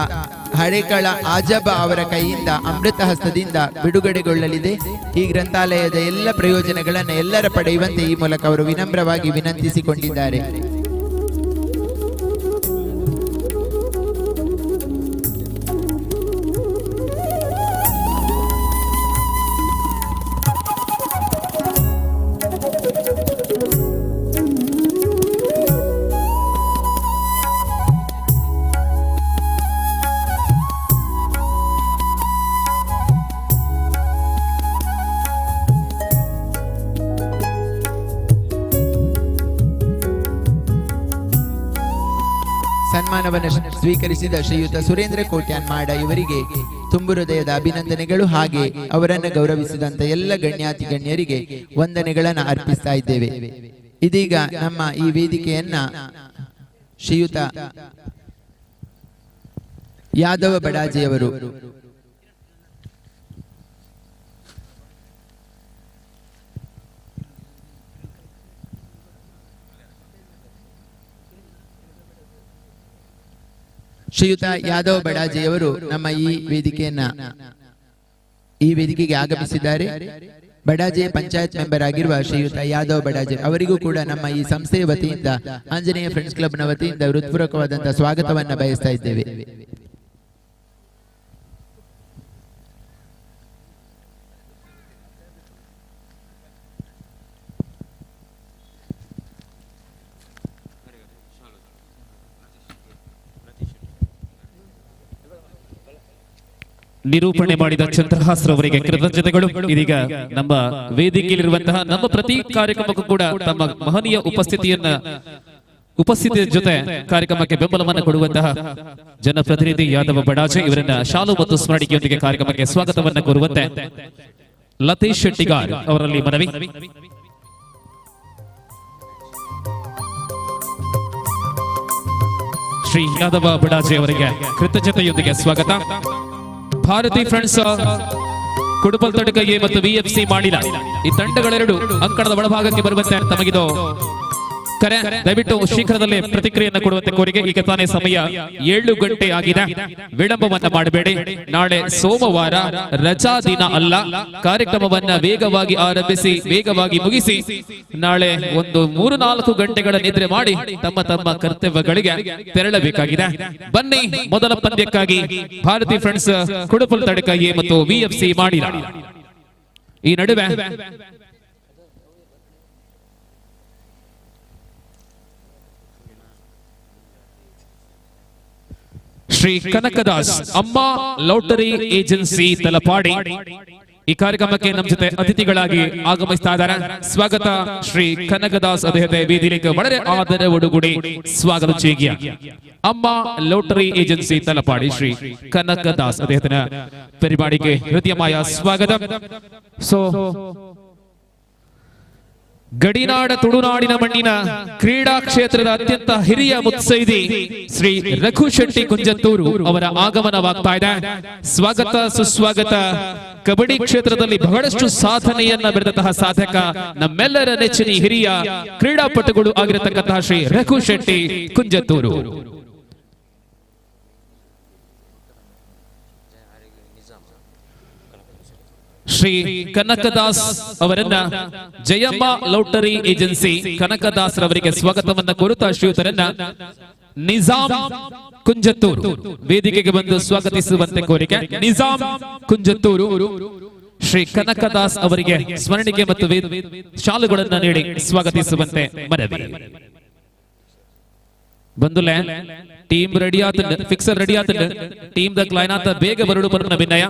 ಹರೇಕಳ ಆಜಬ ಅವರ ಕೈಯಿಂದ ಅಮೃತ ಹಸ್ತದಿಂದ ಬಿಡುಗಡೆಗೊಳ್ಳಲಿದೆ. ಈ ಗ್ರಂಥಾಲಯದ ಎಲ್ಲ ಪ್ರಯೋಜನಗಳನ್ನು ಎಲ್ಲರ ಪಡೆಯುವಂತೆ ಈ ಮೂಲಕ ಅವರು ವಿನಮ್ರವಾಗಿ ವಿನಂತಿಸಿಕೊಂಡಿದ್ದಾರೆ. ಸನ್ಮಾನವನ್ನು ಸ್ವೀಕರಿಸಿದ ಶ್ರೀಯುತ ಸುರೇಂದ್ರ ಕೋಟ್ಯಾನ್ ಮಾಡ ಇವರಿಗೆ ತುಂಬು ಹೃದಯದ ಅಭಿನಂದನೆಗಳು. ಹಾಗೆ ಅವರನ್ನು ಗೌರವಿಸಿದಂತ ಎಲ್ಲ ಗಣ್ಯಾತಿ ಗಣ್ಯರಿಗೆ ವಂದನೆಗಳನ್ನು ಅರ್ಪಿಸ್ತಾ ಇದ್ದೇವೆ. ಇದೀಗ ನಮ್ಮ ಈ ವೇದಿಕೆಯನ್ನ ಶ್ರೀಯುತ ಯಾದವ ಬಡಾಜಿಯವರು ಶ್ರೀಯುತ ಯಾದವ್ ಬಡಾಜಿಯವರು ನಮ್ಮ ಈ ವೇದಿಕೆಗೆ ಆಗಮಿಸಿದ್ದಾರೆ. ಬಡಾಜೆ ಪಂಚಾಯತ್ ಮೆಂಬರ್ ಆಗಿರುವ ಶ್ರೀಯುತ ಯಾದವ್ ಬಡಾಜೆ ಅವರಿಗೂ ಕೂಡ ನಮ್ಮ ಈ ಸಂಸ್ಥೆಯ ವತಿಯಿಂದ, ಆಂಜನೇಯ ಫ್ರೆಂಡ್ಸ್ ಕ್ಲಬ್ನ ವತಿಯಿಂದ ಹೃತ್ಪೂರ್ವಕವಾದಂತಹ ಸ್ವಾಗತವನ್ನು ಬಯಸ್ತಾ ಇದ್ದೇವೆ. ನಿರೂಪಣೆ ಮಾಡಿದ ಚಂದ್ರಹಾಸ್ ರವರಿಗೆ ಕೃತಜ್ಞತೆಗಳು. ಇದೀಗ ನಮ್ಮ ವೇದಿಕೆಯಲ್ಲಿರುವಂತಹ ನಮ್ಮ ಪ್ರತಿ ಕಾರ್ಯಕ್ರಮಕ್ಕೂ ಕೂಡ ತಮ್ಮ ಮಹನೀಯ ಉಪಸ್ಥಿತಿಯ ಜೊತೆ ಕಾರ್ಯಕ್ರಮಕ್ಕೆ ಬೆಂಬಲವನ್ನು ಕೊಡುವಂತಹ ಜನಪ್ರತಿನಿಧಿ ಯಾದವ ಬಡಾಜೆ ಇವರನ್ನ ಶಾಲು ಮತ್ತು ಸ್ಮರಣಿಕೆಯೊಂದಿಗೆ ಕಾರ್ಯಕ್ರಮಕ್ಕೆ ಸ್ವಾಗತವನ್ನು ಕೋರುವಂತೆ ಲತೇಶ್ ಶೆಟ್ಟಿಗಾರ್ ಅವರಲ್ಲಿ ಮನವಿ. ಶ್ರೀ ಯಾದವ ಬಡಾಜೆ ಅವರಿಗೆ ಕೃತಜ್ಞತೆಯೊಂದಿಗೆ ಸ್ವಾಗತ. ಭಾರತಿ ಫ್ರೆಂಡ್ಸ್ ಕುಡುಪಲ್ ತಡಕ ಎ ಮತ್ತು ವಿಎಫ್ಸಿ ಮಾಡಿದ ಈ ತಂಡಗಳೆರಡು ಅಂಕಣದ ಒಳಭಾಗಕ್ಕೆ ಬರುವಂತೆ ತಮಗಿದು ಕರೆ. ದಯವಿಟ್ಟು ಶೀಘ್ರದಲ್ಲೇ ಪ್ರತಿಕ್ರಿಯೆಯನ್ನು ಕೊಡುವಂತೆ ಕೋರಿಕೆ. ಈಗ ತಾನೇ ಸಮಯ 7 ಗಂಟೆ ಆಗಿದೆ, ವಿಳಂಬವನ್ನ ಮಾಡಬೇಡಿ. ನಾಳೆ ಸೋಮವಾರ ರಜಾ ದಿನ ಅಲ್ಲ. ಕಾರ್ಯಕ್ರಮವನ್ನ ವೇಗವಾಗಿ ಆರಂಭಿಸಿ ವೇಗವಾಗಿ ಮುಗಿಸಿ ನಾಳೆ ಒಂದು 3-4 ಗಂಟೆಗಳ ನಿದ್ರೆ ಮಾಡಿ ತಮ್ಮ ತಮ್ಮ ಕರ್ತವ್ಯಗಳಿಗೆ ತೆರಳಬೇಕಾಗಿದೆ. ಬನ್ನಿ, ಮೊದಲ ಪಂದ್ಯಕ್ಕಾಗಿ ಭಾರತಿ ಫ್ರೆಂಡ್ಸ್ ಕುಡುಪಲ್ ತಡಕ ಎ ಮತ್ತು ವಿಎಫ್ಸಿ ಮಾಡಿದ ಈ ನಡುವೆ ಶ್ರೀ ಕನಕದಾಸ್ ಅಮ್ಮ ಲಾಟರಿ ಏಜೆನ್ಸಿ ತಲಪಾಡಿ ಈ ಕಾರ್ಯಕ್ರಮಕ್ಕೆ ನಮ್ಮ ಜೊತೆ ಅತಿಥಿಗಳಾಗಿ ಆಗಮಿಸ್ತಾ ಇದ್ದಾರೆ. ಸ್ವಾಗತ ಶ್ರೀ ಕನಕದಾಸ್ അദ്ദേഹത്തെ വേദിയിലേക്ക് വളരെ ആദരവോടുകൂടി സ്വാഗതം ചെയ്യുകയാണ്. അമ്മ ലോട്ടറി ഏജൻസി തലപ്പാടി ശ്രീ കനകദാസ് അദ്ദേഹത്തിന് പരിപാടിക്ക് ഹൃദ്യമായ സ്വാഗതം. സോ ಗಡಿನಾಡ ತುಳುನಾಡಿನ ಮಣ್ಣಿನ ಕ್ರೀಡಾ ಕ್ಷೇತ್ರದ ಅತ್ಯಂತ ಹಿರಿಯ ಮುತ್ಸೈದಿ ಶ್ರೀ ರಘು ಶೆಟ್ಟಿ ಕುಂಜತ್ತೂರು ಅವರ ಆಗಮನವಾಗ್ತಾ ಇದೆ. ಸ್ವಾಗತ ಸುಸ್ವಾಗತ. ಕಬಡ್ಡಿ ಕ್ಷೇತ್ರದಲ್ಲಿ ಬಹಳಷ್ಟು ಸಾಧನೆಯನ್ನ ಬೆಳೆದಂತಹ ಸಾಧಕ, ನಮ್ಮೆಲ್ಲರ ನೆಚ್ಚಿನ ಹಿರಿಯ ಕ್ರೀಡಾಪಟುಗಳು ಆಗಿರತಕ್ಕಂತಹ ಶ್ರೀ ರಘು ಶೆಟ್ಟಿ ಕುಂಜತ್ತೂರು. ಶ್ರೀ ಕನಕದಾಸ್ ಅವರನ್ನ ಜಯಮ್ಮ ಲಾಟರಿ ಏಜೆನ್ಸಿ ಕನಕದಾಸ್ ರವರಿಗೆ ಸ್ವಾಗತವನ್ನ ಕೋರುತ್ತಾ ಶ್ರೀಯುತರನ್ನ ನಿಜಾಮ್ ಕುಂಜತ್ತೂರು ವೇದಿಕೆಗೆ ಬಂದು ಸ್ವಾಗತಿಸುವಂತೆ ಕೋರಿಕೆ. ನಿಜಾಮ್ ಕುಂಜತ್ತೂರು ಶ್ರೀ ಕನಕದಾಸ್ ಅವರಿಗೆ ಸ್ಮರಣಿಕೆ ಮತ್ತು ಶಾಲುಗಳನ್ನು ನೀಡಿ ಸ್ವಾಗತಿಸುವಂತೆ ಮನವಿ. ಬಂದುಲೆ ಟೀಮ್ ರೆಡಿ ಆತಂಡ್, ಫಿಕ್ಸರ್ ರೆಡಿ ಆತಂಡ್, team the ಕ್ಲೈನಾತ ಬೇಗ ಬರಡು ಬರುವ ವಿನಯ.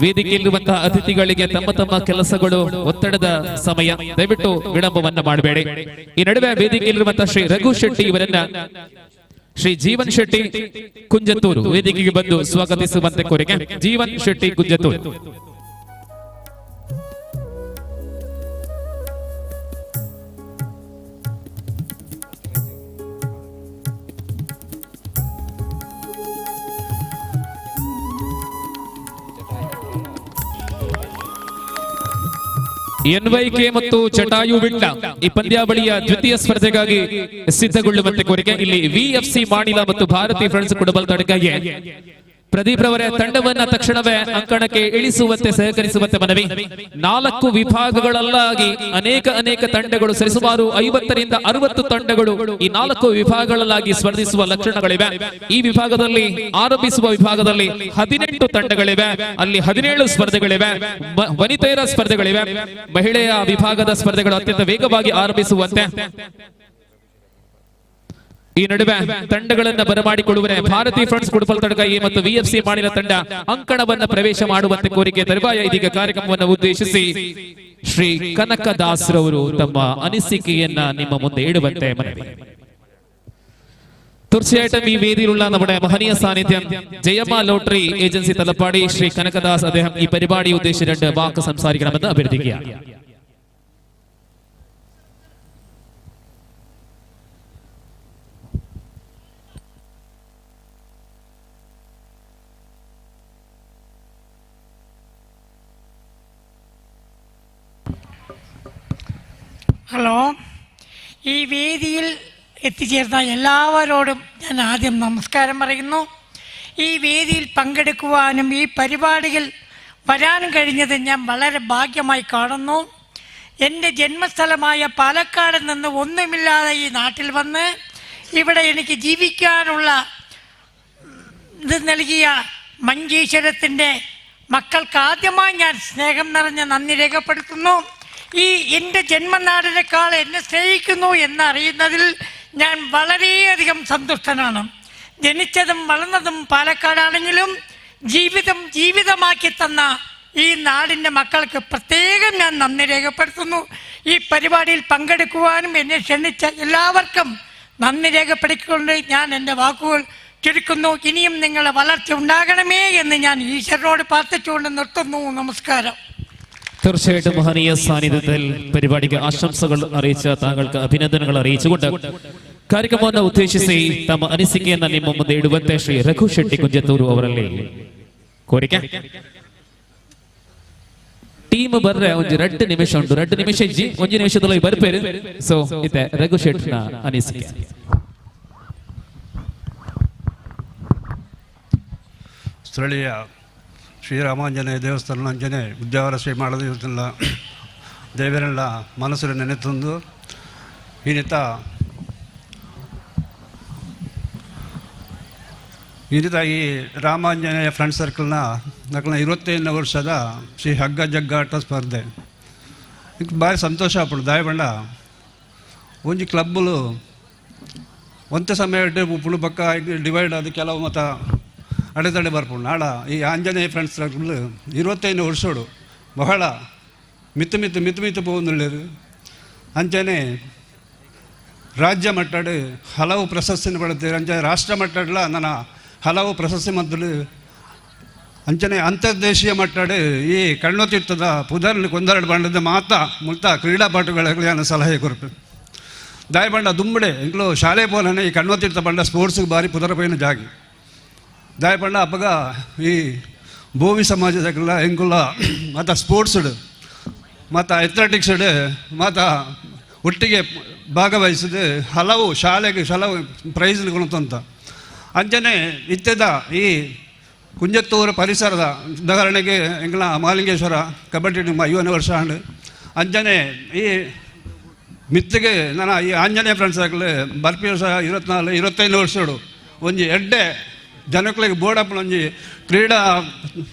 ವೇದಿಕೆಯಲ್ಲಿರುವಂತಹ ಅತಿಥಿಗಳಿಗೆ ತಮ್ಮ ತಮ್ಮ ಕೆಲಸಗಳು ಒತ್ತಡದ ಸಮಯ, ದಯವಿಟ್ಟು ವಿಳಂಬವನ್ನ ಮಾಡಬೇಡಿ. ಈ ನಡುವೆ ವೇದಿಕೆಯಲ್ಲಿರುವಂತಹ ಶ್ರೀ ರಘು ಶೆಟ್ಟಿ ಇವರನ್ನ ಶ್ರೀ ಜೀವನ್ ಶೆಟ್ಟಿ ಕುಂಜತ್ತೂರು ವೇದಿಕೆಗೆ ಬಂದು ಸ್ವಾಗತಿಸುವಂತೆ ಕೋರಿಕೆ. ಜೀವನ್ ಶೆಟ್ಟಿ ಕುಂಜತ್ತೂರು. ಎನ್ವೈಕೆ ಮತ್ತು ಚಟಾಯು ವಿಟ್ಲ ಈ ಪಂದ್ಯಾವಳಿಯ ದ್ವಿತೀಯ ಸ್ಪರ್ಧೆಗಾಗಿ ಸಿದ್ಧಗೊಳ್ಳುವಂತೆ ಕೋರಿಕೆ. ಇಲ್ಲಿ ವಿಎಫ್ಸಿ ಮಾಣಿಲ ಮತ್ತು ಭಾರತಿ ಫ್ರೆಂಡ್ಸ್ ಕುಡಬಲ್ ತಡಕಾಗೆ ಪ್ರದೀಪ್ ರವರ ತಂಡವನ್ನ ತಕ್ಷಣವೇ ಅಂಕಣಕ್ಕೆ ಇಳಿಸುವಂತೆ ಸಹಕರಿಸುವಂತೆ ಮನವಿ. 4 ವಿಭಾಗಗಳಲ್ಲಾಗಿ ಅನೇಕ ಅನೇಕ ತಂಡಗಳು, ಸರಿಸುಮಾರು 50 ರಿಂದ 60 ತಂಡಗಳು ಈ 4 ವಿಭಾಗಗಳಲ್ಲಾಗಿ ಸ್ಪರ್ಧಿಸುವ ಲಕ್ಷಣಗಳಿವೆ. ಈ ವಿಭಾಗದಲ್ಲಿ ಆರಂಭಿಸುವ ವಿಭಾಗದಲ್ಲಿ 18 ತಂಡಗಳಿವೆ, ಅಲ್ಲಿ 17 ಸ್ಪರ್ಧೆಗಳಿವೆ, ವನಿತೆಯರ ಸ್ಪರ್ಧೆಗಳಿವೆ. ಮಹಿಳೆಯ ವಿಭಾಗದ ಸ್ಪರ್ಧೆಗಳು ಅತ್ಯಂತ ವೇಗವಾಗಿ ಆರಂಭಿಸುವಂತೆ. ಈ ನಡುವೆ ತಂಡಗಳನ್ನು ಬರಮಾಡಿಕೊಳ್ಳುವರೆ ಭಾರತಿ ಫ್ರೆಂಡ್ಸ್ ಕುಡುಪಲ್ ತಡಕ ಎ ಮತ್ತು ವಿಎಫ್ಸಿ ಮಾಣಿಲ ತಂಡ ಅಂಕಣವನ್ನು ಪ್ರವೇಶ ಮಾಡುವಂತೆ ಕೋರಿಕೆ. ತರುವಾಯ ಇದೀಗ ಕಾರ್ಯಕ್ರಮವನ್ನು ಉದ್ದೇಶಿಸಿ ಶ್ರೀ ಕನಕದಾಸ್ ರವರು ತಮ್ಮ ಅನಿಸಿಕೆಯನ್ನ ನಿಮ್ಮ ಮುಂದೆ ಇಡುವಂತೆ ಮನವಿ. തീർച്ചയായിട്ടും ഈ വേദിയിലുള്ള നമ്മുടെ മഹനീയ സാന്നിധ്യം ജയമ്മ ലോട്ടറി ഏജൻസി തലപ്പാടി ശ്രീ കനകദാസ് അദ്ദേഹം ഈ പരിപാടി ഉദ്ദേശിച്ച് 2 വാക്ക് സംസാരിക്കണമെന്ന് അഭ്യർത്ഥിക്കുകയാണ്. ഹലോ, ഈ വേദിയിൽ എത്തിച്ചേർന്ന എല്ലാവരോടും ഞാൻ ആദ്യം നമസ്കാരം പറയുന്നു. ഈ വേദിയിൽ പങ്കെടുക്കുവാനും ഈ പരിപാടിയിൽ വരാനും കഴിഞ്ഞത് ഞാൻ വളരെ ഭാഗ്യമായി കാണുന്നു. എൻ്റെ ജന്മസ്ഥലമായ പാലക്കാട് നിന്ന് ഒന്നുമില്ലാതെ ഈ നാട്ടിൽ വന്ന് ഇവിടെ എനിക്ക് ജീവിക്കാനുള്ള ഇത് നൽകിയ മഞ്ചേശ്വരത്തിൻ്റെ മക്കൾക്ക് ആദ്യമായി ഞാൻ സ്നേഹം നിറഞ്ഞ നന്ദി രേഖപ്പെടുത്തുന്നു. ഈ എൻ്റെ ജന്മനാടിനേക്കാൾ എന്നെ സ്നേഹിക്കുന്നു എന്നറിയുന്നതിൽ ഞാൻ വളരെയധികം സന്തുഷ്ടനാണ്. ജനിച്ചതും വളർന്നതും പാലക്കാടാണെങ്കിലും ജീവിതം ജീവിതമാക്കി തന്ന ഈ നാടിൻ്റെ മക്കൾക്ക് പ്രത്യേകം ഞാൻ നന്ദി രേഖപ്പെടുത്തുന്നു. ഈ പരിപാടിയിൽ പങ്കെടുക്കുവാനും എന്നെ ക്ഷണിച്ച എല്ലാവർക്കും നന്ദി രേഖപ്പെടുത്തിക്കൊണ്ട് ഞാൻ എൻ്റെ വാക്കുകൾ ചുരുക്കുന്നു. ഇനിയും നിങ്ങളെ വളർച്ച ഉണ്ടാകണമേ എന്ന് ഞാൻ ഈശ്വരനോട് പ്രാർത്ഥിച്ചുകൊണ്ട് നിർത്തുന്നു. നമസ്കാരം. തീർച്ചയായിട്ടും മഹനീയ സാന്നിധ്യത്തിൽ പരിപാടിക്ക് ആശംസകൾ അറിയിച്ച താങ്കൾക്ക് അഭിനന്ദനങ്ങൾ അറിയിച്ചുകൊണ്ട് ಕಾರ್ಯಕ್ರಮವನ್ನು ಉದ್ದೇಶಿಸಿ ತಮ್ಮ ಅನಿಸಿಕೆಯನ್ನ ನಿಮ್ಮ ಮುಂದೆ ಇಡುವಂತೆ ಶ್ರೀ ರಘು ಶೆಟ್ಟಿ ಕುಂಜತ್ತೂರು ಅವರಲ್ಲಿ ಕೋರಿಕೆ. ಟೀಮ್ ಬರ್ರೆ ಒಂಜಿ 2 ನಿಮಿಷ ಉಂಟು, 2 ನಿಮಿಷ ಇಜ್ಜಿ, ಒಂಜಿ ನಿಮಿಷದಲ್ಲಿ ಬರ್ಪೇರು. ಸೊ ಇತ್ತೆ ರಘು ಶೆಟ್ಟಿನ ಅನಿಸಿಕೆ. ಸ್ಥಳೀಯ ಶ್ರೀರಾಮಾಂಜನೇಯ ದೇವಸ್ಥಾನ ಅಂಜನೆ ಉದ್ಯಾವರ ಶ್ರೀ ಮಾಡದೇವತೆಲ್ಲ ದೇವರೆಲ್ಲ ಮನಸ್ಸು ನೆನೆತಂದು ಇನ್ನಿತ ಇನ್ನಿತ ಈ ರಾಮಾಂಜನೇಯ ಫ್ರೆಂಡ್ ಸರ್ಕಲ್ನ ನಕಲ 25 ವರ್ಷದ ಶ್ರೀ ಹಗ್ಗ ಜಗ್ಗಾಟ ಸ್ಪರ್ಧೆ ಭಾರಿ ಸಂತೋಷ ಆಪುಂಡು. ದಾಯಬಂಡ ಒಂಜಿ ಕ್ಲಬ್ಬುಲು ಒಂತೆ ಸಮಯ ಉಪ್ಪುಂಡು, ಬೊಕ್ಕ ಡಿವೈಡ್ ಆದ್ ಕೆಲವು ಮತ ಅಡೆತಡೆ ಬರ್ಪುಂಡು. ನಾಡ ಈ ಆಂಜನೇಯ ಫ್ರೆಂಡ್ಸ್ ಸರ್ಕಲ್ 25 ವರ್ಷೋಡು ಬಹಳ ಮಿತ್ತು ಮಿತ್ತು ಮಿತ್ತು ಮಿತ್ತು ಪೋವೊಂದುಲ್ಲೆರ್. ಅಂಚನೆ ರಾಜ್ಯ ಮಟ್ಟಡ್ ಹಲವು ಪ್ರಶಸ್ತಿನ ಪಡೆದಿರು. ಅಂಚನೆ ರಾಷ್ಟ್ರ ಮಟ್ಟಡ್ಲ ನನ್ನ ಹಲವು ಪ್ರಶಸ್ತಿ ಮದ್ದಲು. ಅಂಚನೆ ಅಂತರ್ದೇಶೀಯ ಮಟ್ಟಡ್ ಈ ಕಣ್ಣು ತೀರ್ಥದ ಪುದರ್ನ ಕೊಂದರಡು ಬಂಡದ ಮಾತಾ ಮುಲ್ತ ಕ್ರೀಡಾಪಟುಗಳಿಗೆ ಸಲಹೆ ಕೊರಪು. ದಾಯ ಬಂಡ ದುಂಬಡೆ ಇಂಕ್ಲು ಶಾಲೆ ಪೋಲನೆ ಈ ಕಣ್ವತೀರ್ಥ ಬಂಡ ಸ್ಪೋರ್ಟ್ಸ್ಗೆ ಭಾರಿ ಪುದರ ಪೋಯಿನ ಜಾಗಿ. ದಾಯ ಬಂಡ ಅಪ್ಪಗ ಈ ಭೋವಿ ಸಮಾಜದಕ್ಕೆಲ್ಲ ಎಂಕುಲ ಮತ್ತು ಸ್ಪೋರ್ಟ್ಸ್ಡ್ ಮತ್ತು ಅಥ್ಲೆಟಿಕ್ಸ್ಡ್ ಮತ್ತು ಒಟ್ಟಿಗೆ ಭಾಗವಹಿಸಿದ ಹಲವು ಶಾಲೆಗೆ ಹಲವು ಪ್ರೈಸ್ಗಳು ತಂತ. ಅಂಚನೆ ಇತ್ತೆದ ಈ ಕುಂಜತ್ತೂರು ಪರಿಸರದ ಉದಾಹರಣೆಗೆ ಎಂಕಲ ಮಾಲಿಂಗೇಶ್ವರ ಕಬಡ್ಡಿ ನಿಮ್ಮ 50 ವರ್ಷ ಆಂಡ್. ಅಂಚನೆ ಈ ಮಿತ್ತಿಗೆ ನಾನು ಈ ಆಂಜನೇಯ ಫ್ರೆಂಡ್ಸ್ ಆಗಲಿ ಬರ್ಪಿ ವರ್ಷ 24 25 ವರ್ಷಡು ಒಂಜಿ ಎಡ್ಡೆ ಜನಕ್ಕಳಿಗೆ ಬೋಡಪ್ಪನ ಒಂಜಿ ಕ್ರೀಡಾ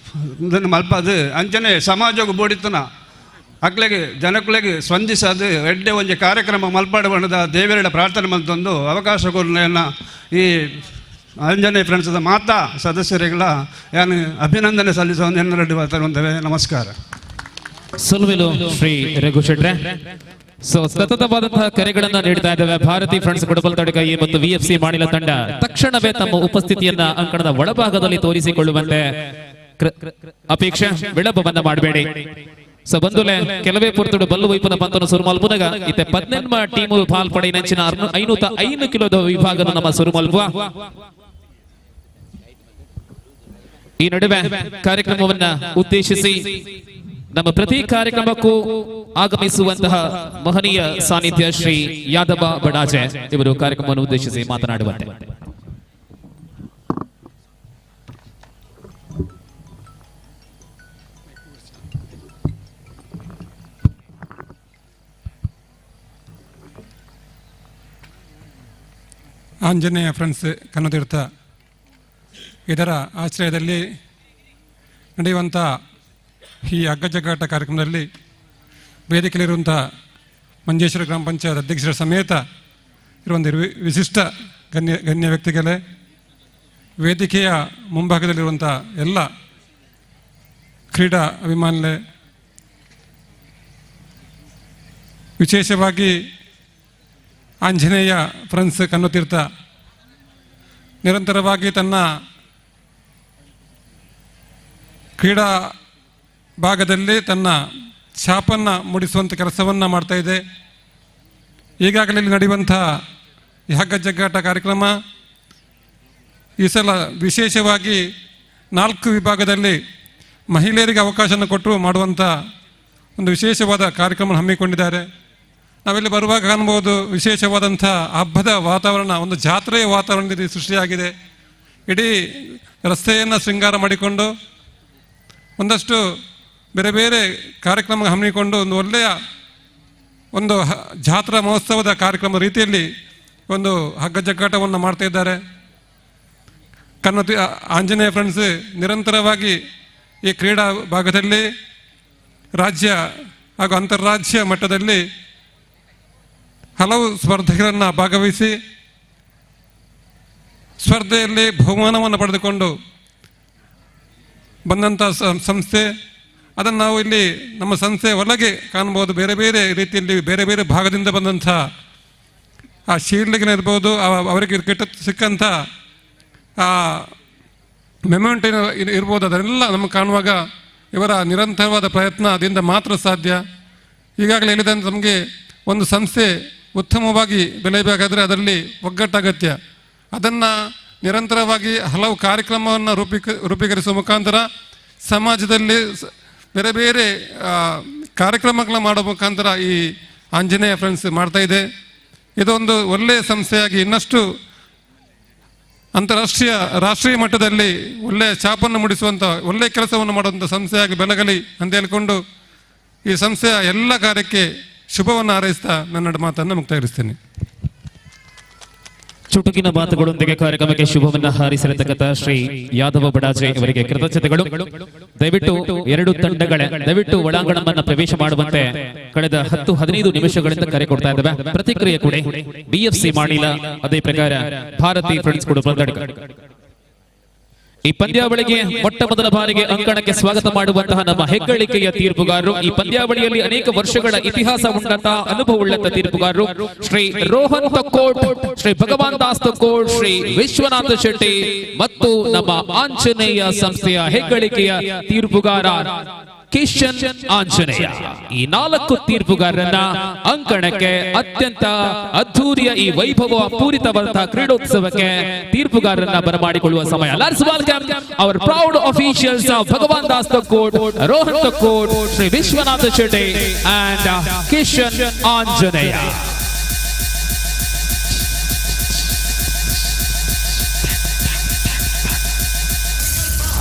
ಮಲ್ಪದು. ಅಂಚನೆ ಸಮಾಜಕ್ಕೆ ಬೋಡಿತ್ತನ ಅಕ್ಲೆಗೆ ಜನಕ್ಕಳಿಗೆ ಸ್ಪಂದಿಸದು ಎಡ್ಡೆ ಒಂಜಿ ಕಾರ್ಯಕ್ರಮ ಮಲ್ಪಾಡು ಬಣ್ಣದ ದೇವರೆಡ ಪ್ರಾರ್ಥನೆ ಮಲ್ತೊಂದು ಅವಕಾಶ ಕೊರನ್ನ ಈ ಆಂಜನೇಯ ಫ್ರೆಂಡ್ಸ್ ಮಾತಾ ಸದಸ್ಯರಿಗೆಲ್ಲ ನಾನು ಅಭಿನಂದನೆ ಸಲ್ಲಿಸುವ ಎನ್ನರೆಡ್ಡಿ ಮಾತಾಡುವಂತವೆ. ನಮಸ್ಕಾರ. ಸುಲ್ವಿಲು ಶ್ರೀ ರಘು ಶೆಟ್ರೆ. ಸೊ ಸತತವಾದಂತಹ ಕರೆಗಳನ್ನ ನೀಡ್ತಾ ಇದ್ದೇವೆ. ಭಾರತಿ ಫ್ರೆಂಡ್ಸ್ ಕುಡಬಲ್ ತಡಕೈ ಮತ್ತು ವಿಎಫ್ಸಿ ಮಾಣಿಲ ತಂಡ ತಕ್ಷಣವೇ ತಮ್ಮ ಉಪಸ್ಥಿತಿಯನ್ನ ಅಂಕಣದ ಒಳಭಾಗದಲ್ಲಿ ತೋರಿಸಿಕೊಳ್ಳುವಂತೆ ಅಪೇಕ್ಷೆ. ವಿಳಂಬವನ್ನ ಮಾಡಬೇಡಿ. ಸೊ ಬಂದುಲೆ ಕೆಲವೇ ಪುರ್ತುಡು ಬಲ್ಲು ವೈಪುನ ಪಂತನು ಸುರುಮಲ್ಪುನಗ ಇತ್ತೆ 18 ಟೀಮು ಪಾಲ್ ಪಡೆಯಿನಂಚಿನ 505 ಕಿಲೋದ ವಿಭಾಗದ ನಮ್ಮ ಸುರುಮಲ್ಪುವ. ಈ ನಡುವೆ ಕಾರ್ಯಕ್ರಮವನ್ನ ಉದ್ದೇಶಿಸಿ ನಮ್ಮ ಪ್ರತಿ ಕಾರ್ಯಕ್ರಮಕ್ಕೂ ಆಗಮಿಸುವಂತಹ ಮಹನೀಯ ಸಾನ್ನಿಧ್ಯ ಶ್ರೀ ಯಾದವ ಬಡಾಜೆ ಇವರು ಕಾರ್ಯಕ್ರಮವನ್ನು ಉದ್ದೇಶಿಸಿ ಮಾತನಾಡುವಂತೆ. ಆಂಜನೇಯ ಫ್ರೆಂಡ್ಸ್ ಕನ್ನತೀರ್ಥ ಇದರ ಆಶ್ರಯದಲ್ಲಿ ನಡೆಯುವಂಥ ಈ ಹಗ್ಗಜಗ್ಗಾಟ ಕಾರ್ಯಕ್ರಮದಲ್ಲಿ ವೇದಿಕೆಯಲ್ಲಿರುವಂಥ ಮಂಜೇಶ್ವರ ಗ್ರಾಮ ಪಂಚಾಯತ್ ಅಧ್ಯಕ್ಷರ ಸಮೇತ ಇರುವಂಥ ವಿಶಿಷ್ಟ ಗಣ್ಯ ವ್ಯಕ್ತಿಗಳೇ, ವೇದಿಕೆಯ ಮುಂಭಾಗದಲ್ಲಿರುವಂಥ ಎಲ್ಲ ಕ್ರೀಡಾ ಅಭಿಮಾನಿಗಳೇ, ವಿಶೇಷವಾಗಿ ಆಂಜನೇಯ ಫ್ರೆಂಡ್ಸ್ ಕನ್ನತೀರ್ಥ ನಿರಂತರವಾಗಿ ತನ್ನ ಕ್ರೀಡಾ ಭಾಗದಲ್ಲಿ ತನ್ನ ಛಾಪನ್ನು ಮೂಡಿಸುವಂಥ ಕೆಲಸವನ್ನು ಮಾಡ್ತಾಯಿದೆ. ಈಗಾಗಲೇ ಇಲ್ಲಿ ನಡೆಯುವಂಥ ಈ ಹಗ್ಗ ಜಗ್ಗಾಟ ಕಾರ್ಯಕ್ರಮ ಈ ಸಲ ವಿಶೇಷವಾಗಿ 4 ವಿಭಾಗದಲ್ಲಿ ಮಹಿಳೆಯರಿಗೆ ಅವಕಾಶವನ್ನು ಕೊಟ್ಟು ಮಾಡುವಂಥ ಒಂದು ವಿಶೇಷವಾದ ಕಾರ್ಯಕ್ರಮ ಹಮ್ಮಿಕೊಂಡಿದ್ದಾರೆ. ನಾವಿಲ್ಲಿ ಬರುವಾಗ ಕಾಣ್ಬೋದು ವಿಶೇಷವಾದಂಥ ಹಬ್ಬದ ವಾತಾವರಣ, ಒಂದು ಜಾತ್ರೆಯ ವಾತಾವರಣದಲ್ಲಿ ಸೃಷ್ಟಿಯಾಗಿದೆ. ಇಡೀ ರಸ್ತೆಯನ್ನು ಶೃಂಗಾರ ಮಾಡಿಕೊಂಡು ಒಂದಷ್ಟು ಬೇರೆ ಬೇರೆ ಕಾರ್ಯಕ್ರಮ ಹಮ್ಮಿಕೊಂಡು ಒಂದು ಒಳ್ಳೆಯ ಒಂದು ಜಾತ್ರಾ ಮಹೋತ್ಸವದ ಕಾರ್ಯಕ್ರಮ ರೀತಿಯಲ್ಲಿ ಒಂದು ಹಗ್ಗಜಗ್ಗಾಟವನ್ನು ಮಾಡ್ತಾ ಇದ್ದಾರೆ. ಆಂಜನೇಯ ಫ್ರೆಂಡ್ಸ್ ನಿರಂತರವಾಗಿ ಈ ಕ್ರೀಡಾ ಭಾಗದಲ್ಲಿ ರಾಜ್ಯ ಹಾಗೂ ಅಂತಾರಾಜ್ಯ ಮಟ್ಟದಲ್ಲಿ ಹಲವು ಸ್ಪರ್ಧೆಗಳನ್ನು ಭಾಗವಹಿಸಿ ಸ್ಪರ್ಧೆಯಲ್ಲಿ ಬಹುಮಾನವನ್ನು ಪಡೆದುಕೊಂಡು ಬಂದಂಥ ಸಂಸ್ಥೆ. ಅದನ್ನು ನಾವು ಇಲ್ಲಿ ನಮ್ಮ ಸಂಸ್ಥೆ ಒಳಗೆ ಕಾಣ್ಬೋದು. ಬೇರೆ ಬೇರೆ ರೀತಿಯಲ್ಲಿ ಬೇರೆ ಬೇರೆ ಭಾಗದಿಂದ ಬಂದಂಥ ಆ ಶೀಲ್ಡ್ಗಳಿರ್ಬೋದು, ಅವರಿಗೆ ಸಿಕ್ಕಂಥ ಆ ಮೆಮೆಂಟ್ ಇರ್ಬೋದು, ಅದನ್ನೆಲ್ಲ ನಮಗೆ ಕಾಣುವಾಗ ಇವರ ನಿರಂತರವಾದ ಪ್ರಯತ್ನ ಅದರಿಂದ ಮಾತ್ರ ಸಾಧ್ಯ. ಈಗಾಗಲೇ ಹೇಳಿದಂತೆ ನಮಗೆ ಒಂದು ಸಂಸ್ಥೆ ಉತ್ತಮವಾಗಿ ಬೆಳೆಯಬೇಕಾದರೆ ಅದರಲ್ಲಿ ಒಗ್ಗಟ್ಟಗತ್ಯ. ಅದನ್ನು ನಿರಂತರವಾಗಿ ಹಲವು ಕಾರ್ಯಕ್ರಮವನ್ನು ರೂಪೀಕರಿಸುವ ಮುಖಾಂತರ ಸಮಾಜದಲ್ಲಿ ಬೇರೆ ಬೇರೆ ಕಾರ್ಯಕ್ರಮಗಳ ಮಾಡುವ ಮುಖಾಂತರ ಈ ಆಂಜನೇಯ ಫ್ರೆಂಡ್ಸ್ ಮಾಡ್ತಾಯಿದೆ. ಇದೊಂದು ಒಳ್ಳೆಯ ಸಂಸ್ಥೆಯಾಗಿ ಇನ್ನಷ್ಟು ಅಂತಾರಾಷ್ಟ್ರೀಯ ರಾಷ್ಟ್ರೀಯ ಮಟ್ಟದಲ್ಲಿ ಒಳ್ಳೆಯ ಛಾಪನ್ನು ಮೂಡಿಸುವಂಥ ಒಳ್ಳೆಯ ಕೆಲಸವನ್ನು ಮಾಡುವಂಥ ಸಂಸ್ಥೆಯಾಗಿ ಬೆಳಗಲಿ ಅಂತ ಹೇಳಿಕೊಂಡು ಈ ಸಂಸ್ಥೆಯ ಎಲ್ಲ ಕಾರ್ಯಕ್ಕೆ ಶುಭವನ್ನು ಹಾರೈಸ್ತಾ ನನ್ನ ಮಾತನ್ನು ಮುಕ್ತಾಯಗೊಳಿಸ್ತೇನೆ. ಚುಟುಕಿನ ಮಾತುಗಳೊಂದಿಗೆ ಕಾರ್ಯಕ್ರಮಕ್ಕೆ ಶುಭವನ್ನು ಹಾರೈಸಿರತಕ್ಕಂಥ ಶ್ರೀ ಯಾದವ ಬಡಾಜೆ ಅವರಿಗೆ ಕೃತಜ್ಞತೆಗಳು. ದಯವಿಟ್ಟು ಎರಡು ತಂಡಗಳೇ ದಯವಿಟ್ಟು ಒಳಾಂಗಣವನ್ನು ಪ್ರವೇಶ ಮಾಡುವಂತೆ ಕಳೆದ 10-15 ನಿಮಿಷಗಳಿಂದ ಕರೆ ಕೊಡ್ತಾ ಇದ್ದೇವೆ. ಪ್ರತಿಕ್ರಿಯೆ ಕೊಡಿ. ಬಿಎಫ್ಸಿ ಮಾಣಿಲ, ಅದೇ ಪ್ರಕಾರ ಭಾರತಿ ಫ್ರೆಂಡ್ಸ್ ಕುಡುಬಲ್ತಡ್ಕ. ಈ ಪಂದ್ಯಾವಳಿಗೆ ಮೊಟ್ಟ ಮೊದಲ ಬಾರಿಗೆ ಅಂಕಣಕ್ಕೆ ಸ್ವಾಗತ ಮಾಡುವಂತಹ ನಮ್ಮ ಹೆಗ್ಗಳಿಕೆಯ ತೀರ್ಪುಗಾರರು, ಈ ಪಂದ್ಯಾವಳಿಯಲ್ಲಿ ಅನೇಕ ವರ್ಷಗಳ ಇತಿಹಾಸ ಉಂಡಂತಹ ಅನುಭವವುಳ್ಳಂತಹ ತೀರ್ಪುಗಾರರು ಶ್ರೀ ರೋಹನ್ ತಕ್ಕೋಟ್, ಶ್ರೀ ಭಗವಾನ್ ದಾಸ್ ತಕ್ಕೋಟ್, ಶ್ರೀ ವಿಶ್ವನಾಥ ಶೆಟ್ಟಿ ಮತ್ತು ನಮ್ಮ ಆಂಜನೇಯ ಸಂಸ್ಥೆಯ ಹೆಗ್ಗಳಿಕೆಯ ತೀರ್ಪುಗಾರ ಕಿಶನ್ ಆಂಜನೇಯ. ಈ 4 ತೀರ್ಪುಗಾರರನ್ನ ಅಂಕಣಕ್ಕೆ ಅತ್ಯಂತ ಅದ್ಧೂರಿಯ ಈ ವೈಭವ ಪೂರಿತವಂತಹ ಕ್ರೀಡೋತ್ಸವಕ್ಕೆ ತೀರ್ಪುಗಾರರನ್ನ ಬರಮಾಡಿಕೊಳ್ಳುವ ಸಮಯ. Let's welcome our proud officials Bhagwan Das Takkot, Rohan Takkot, Shri Vishwanatha Shetty and Kishan Anjaneya.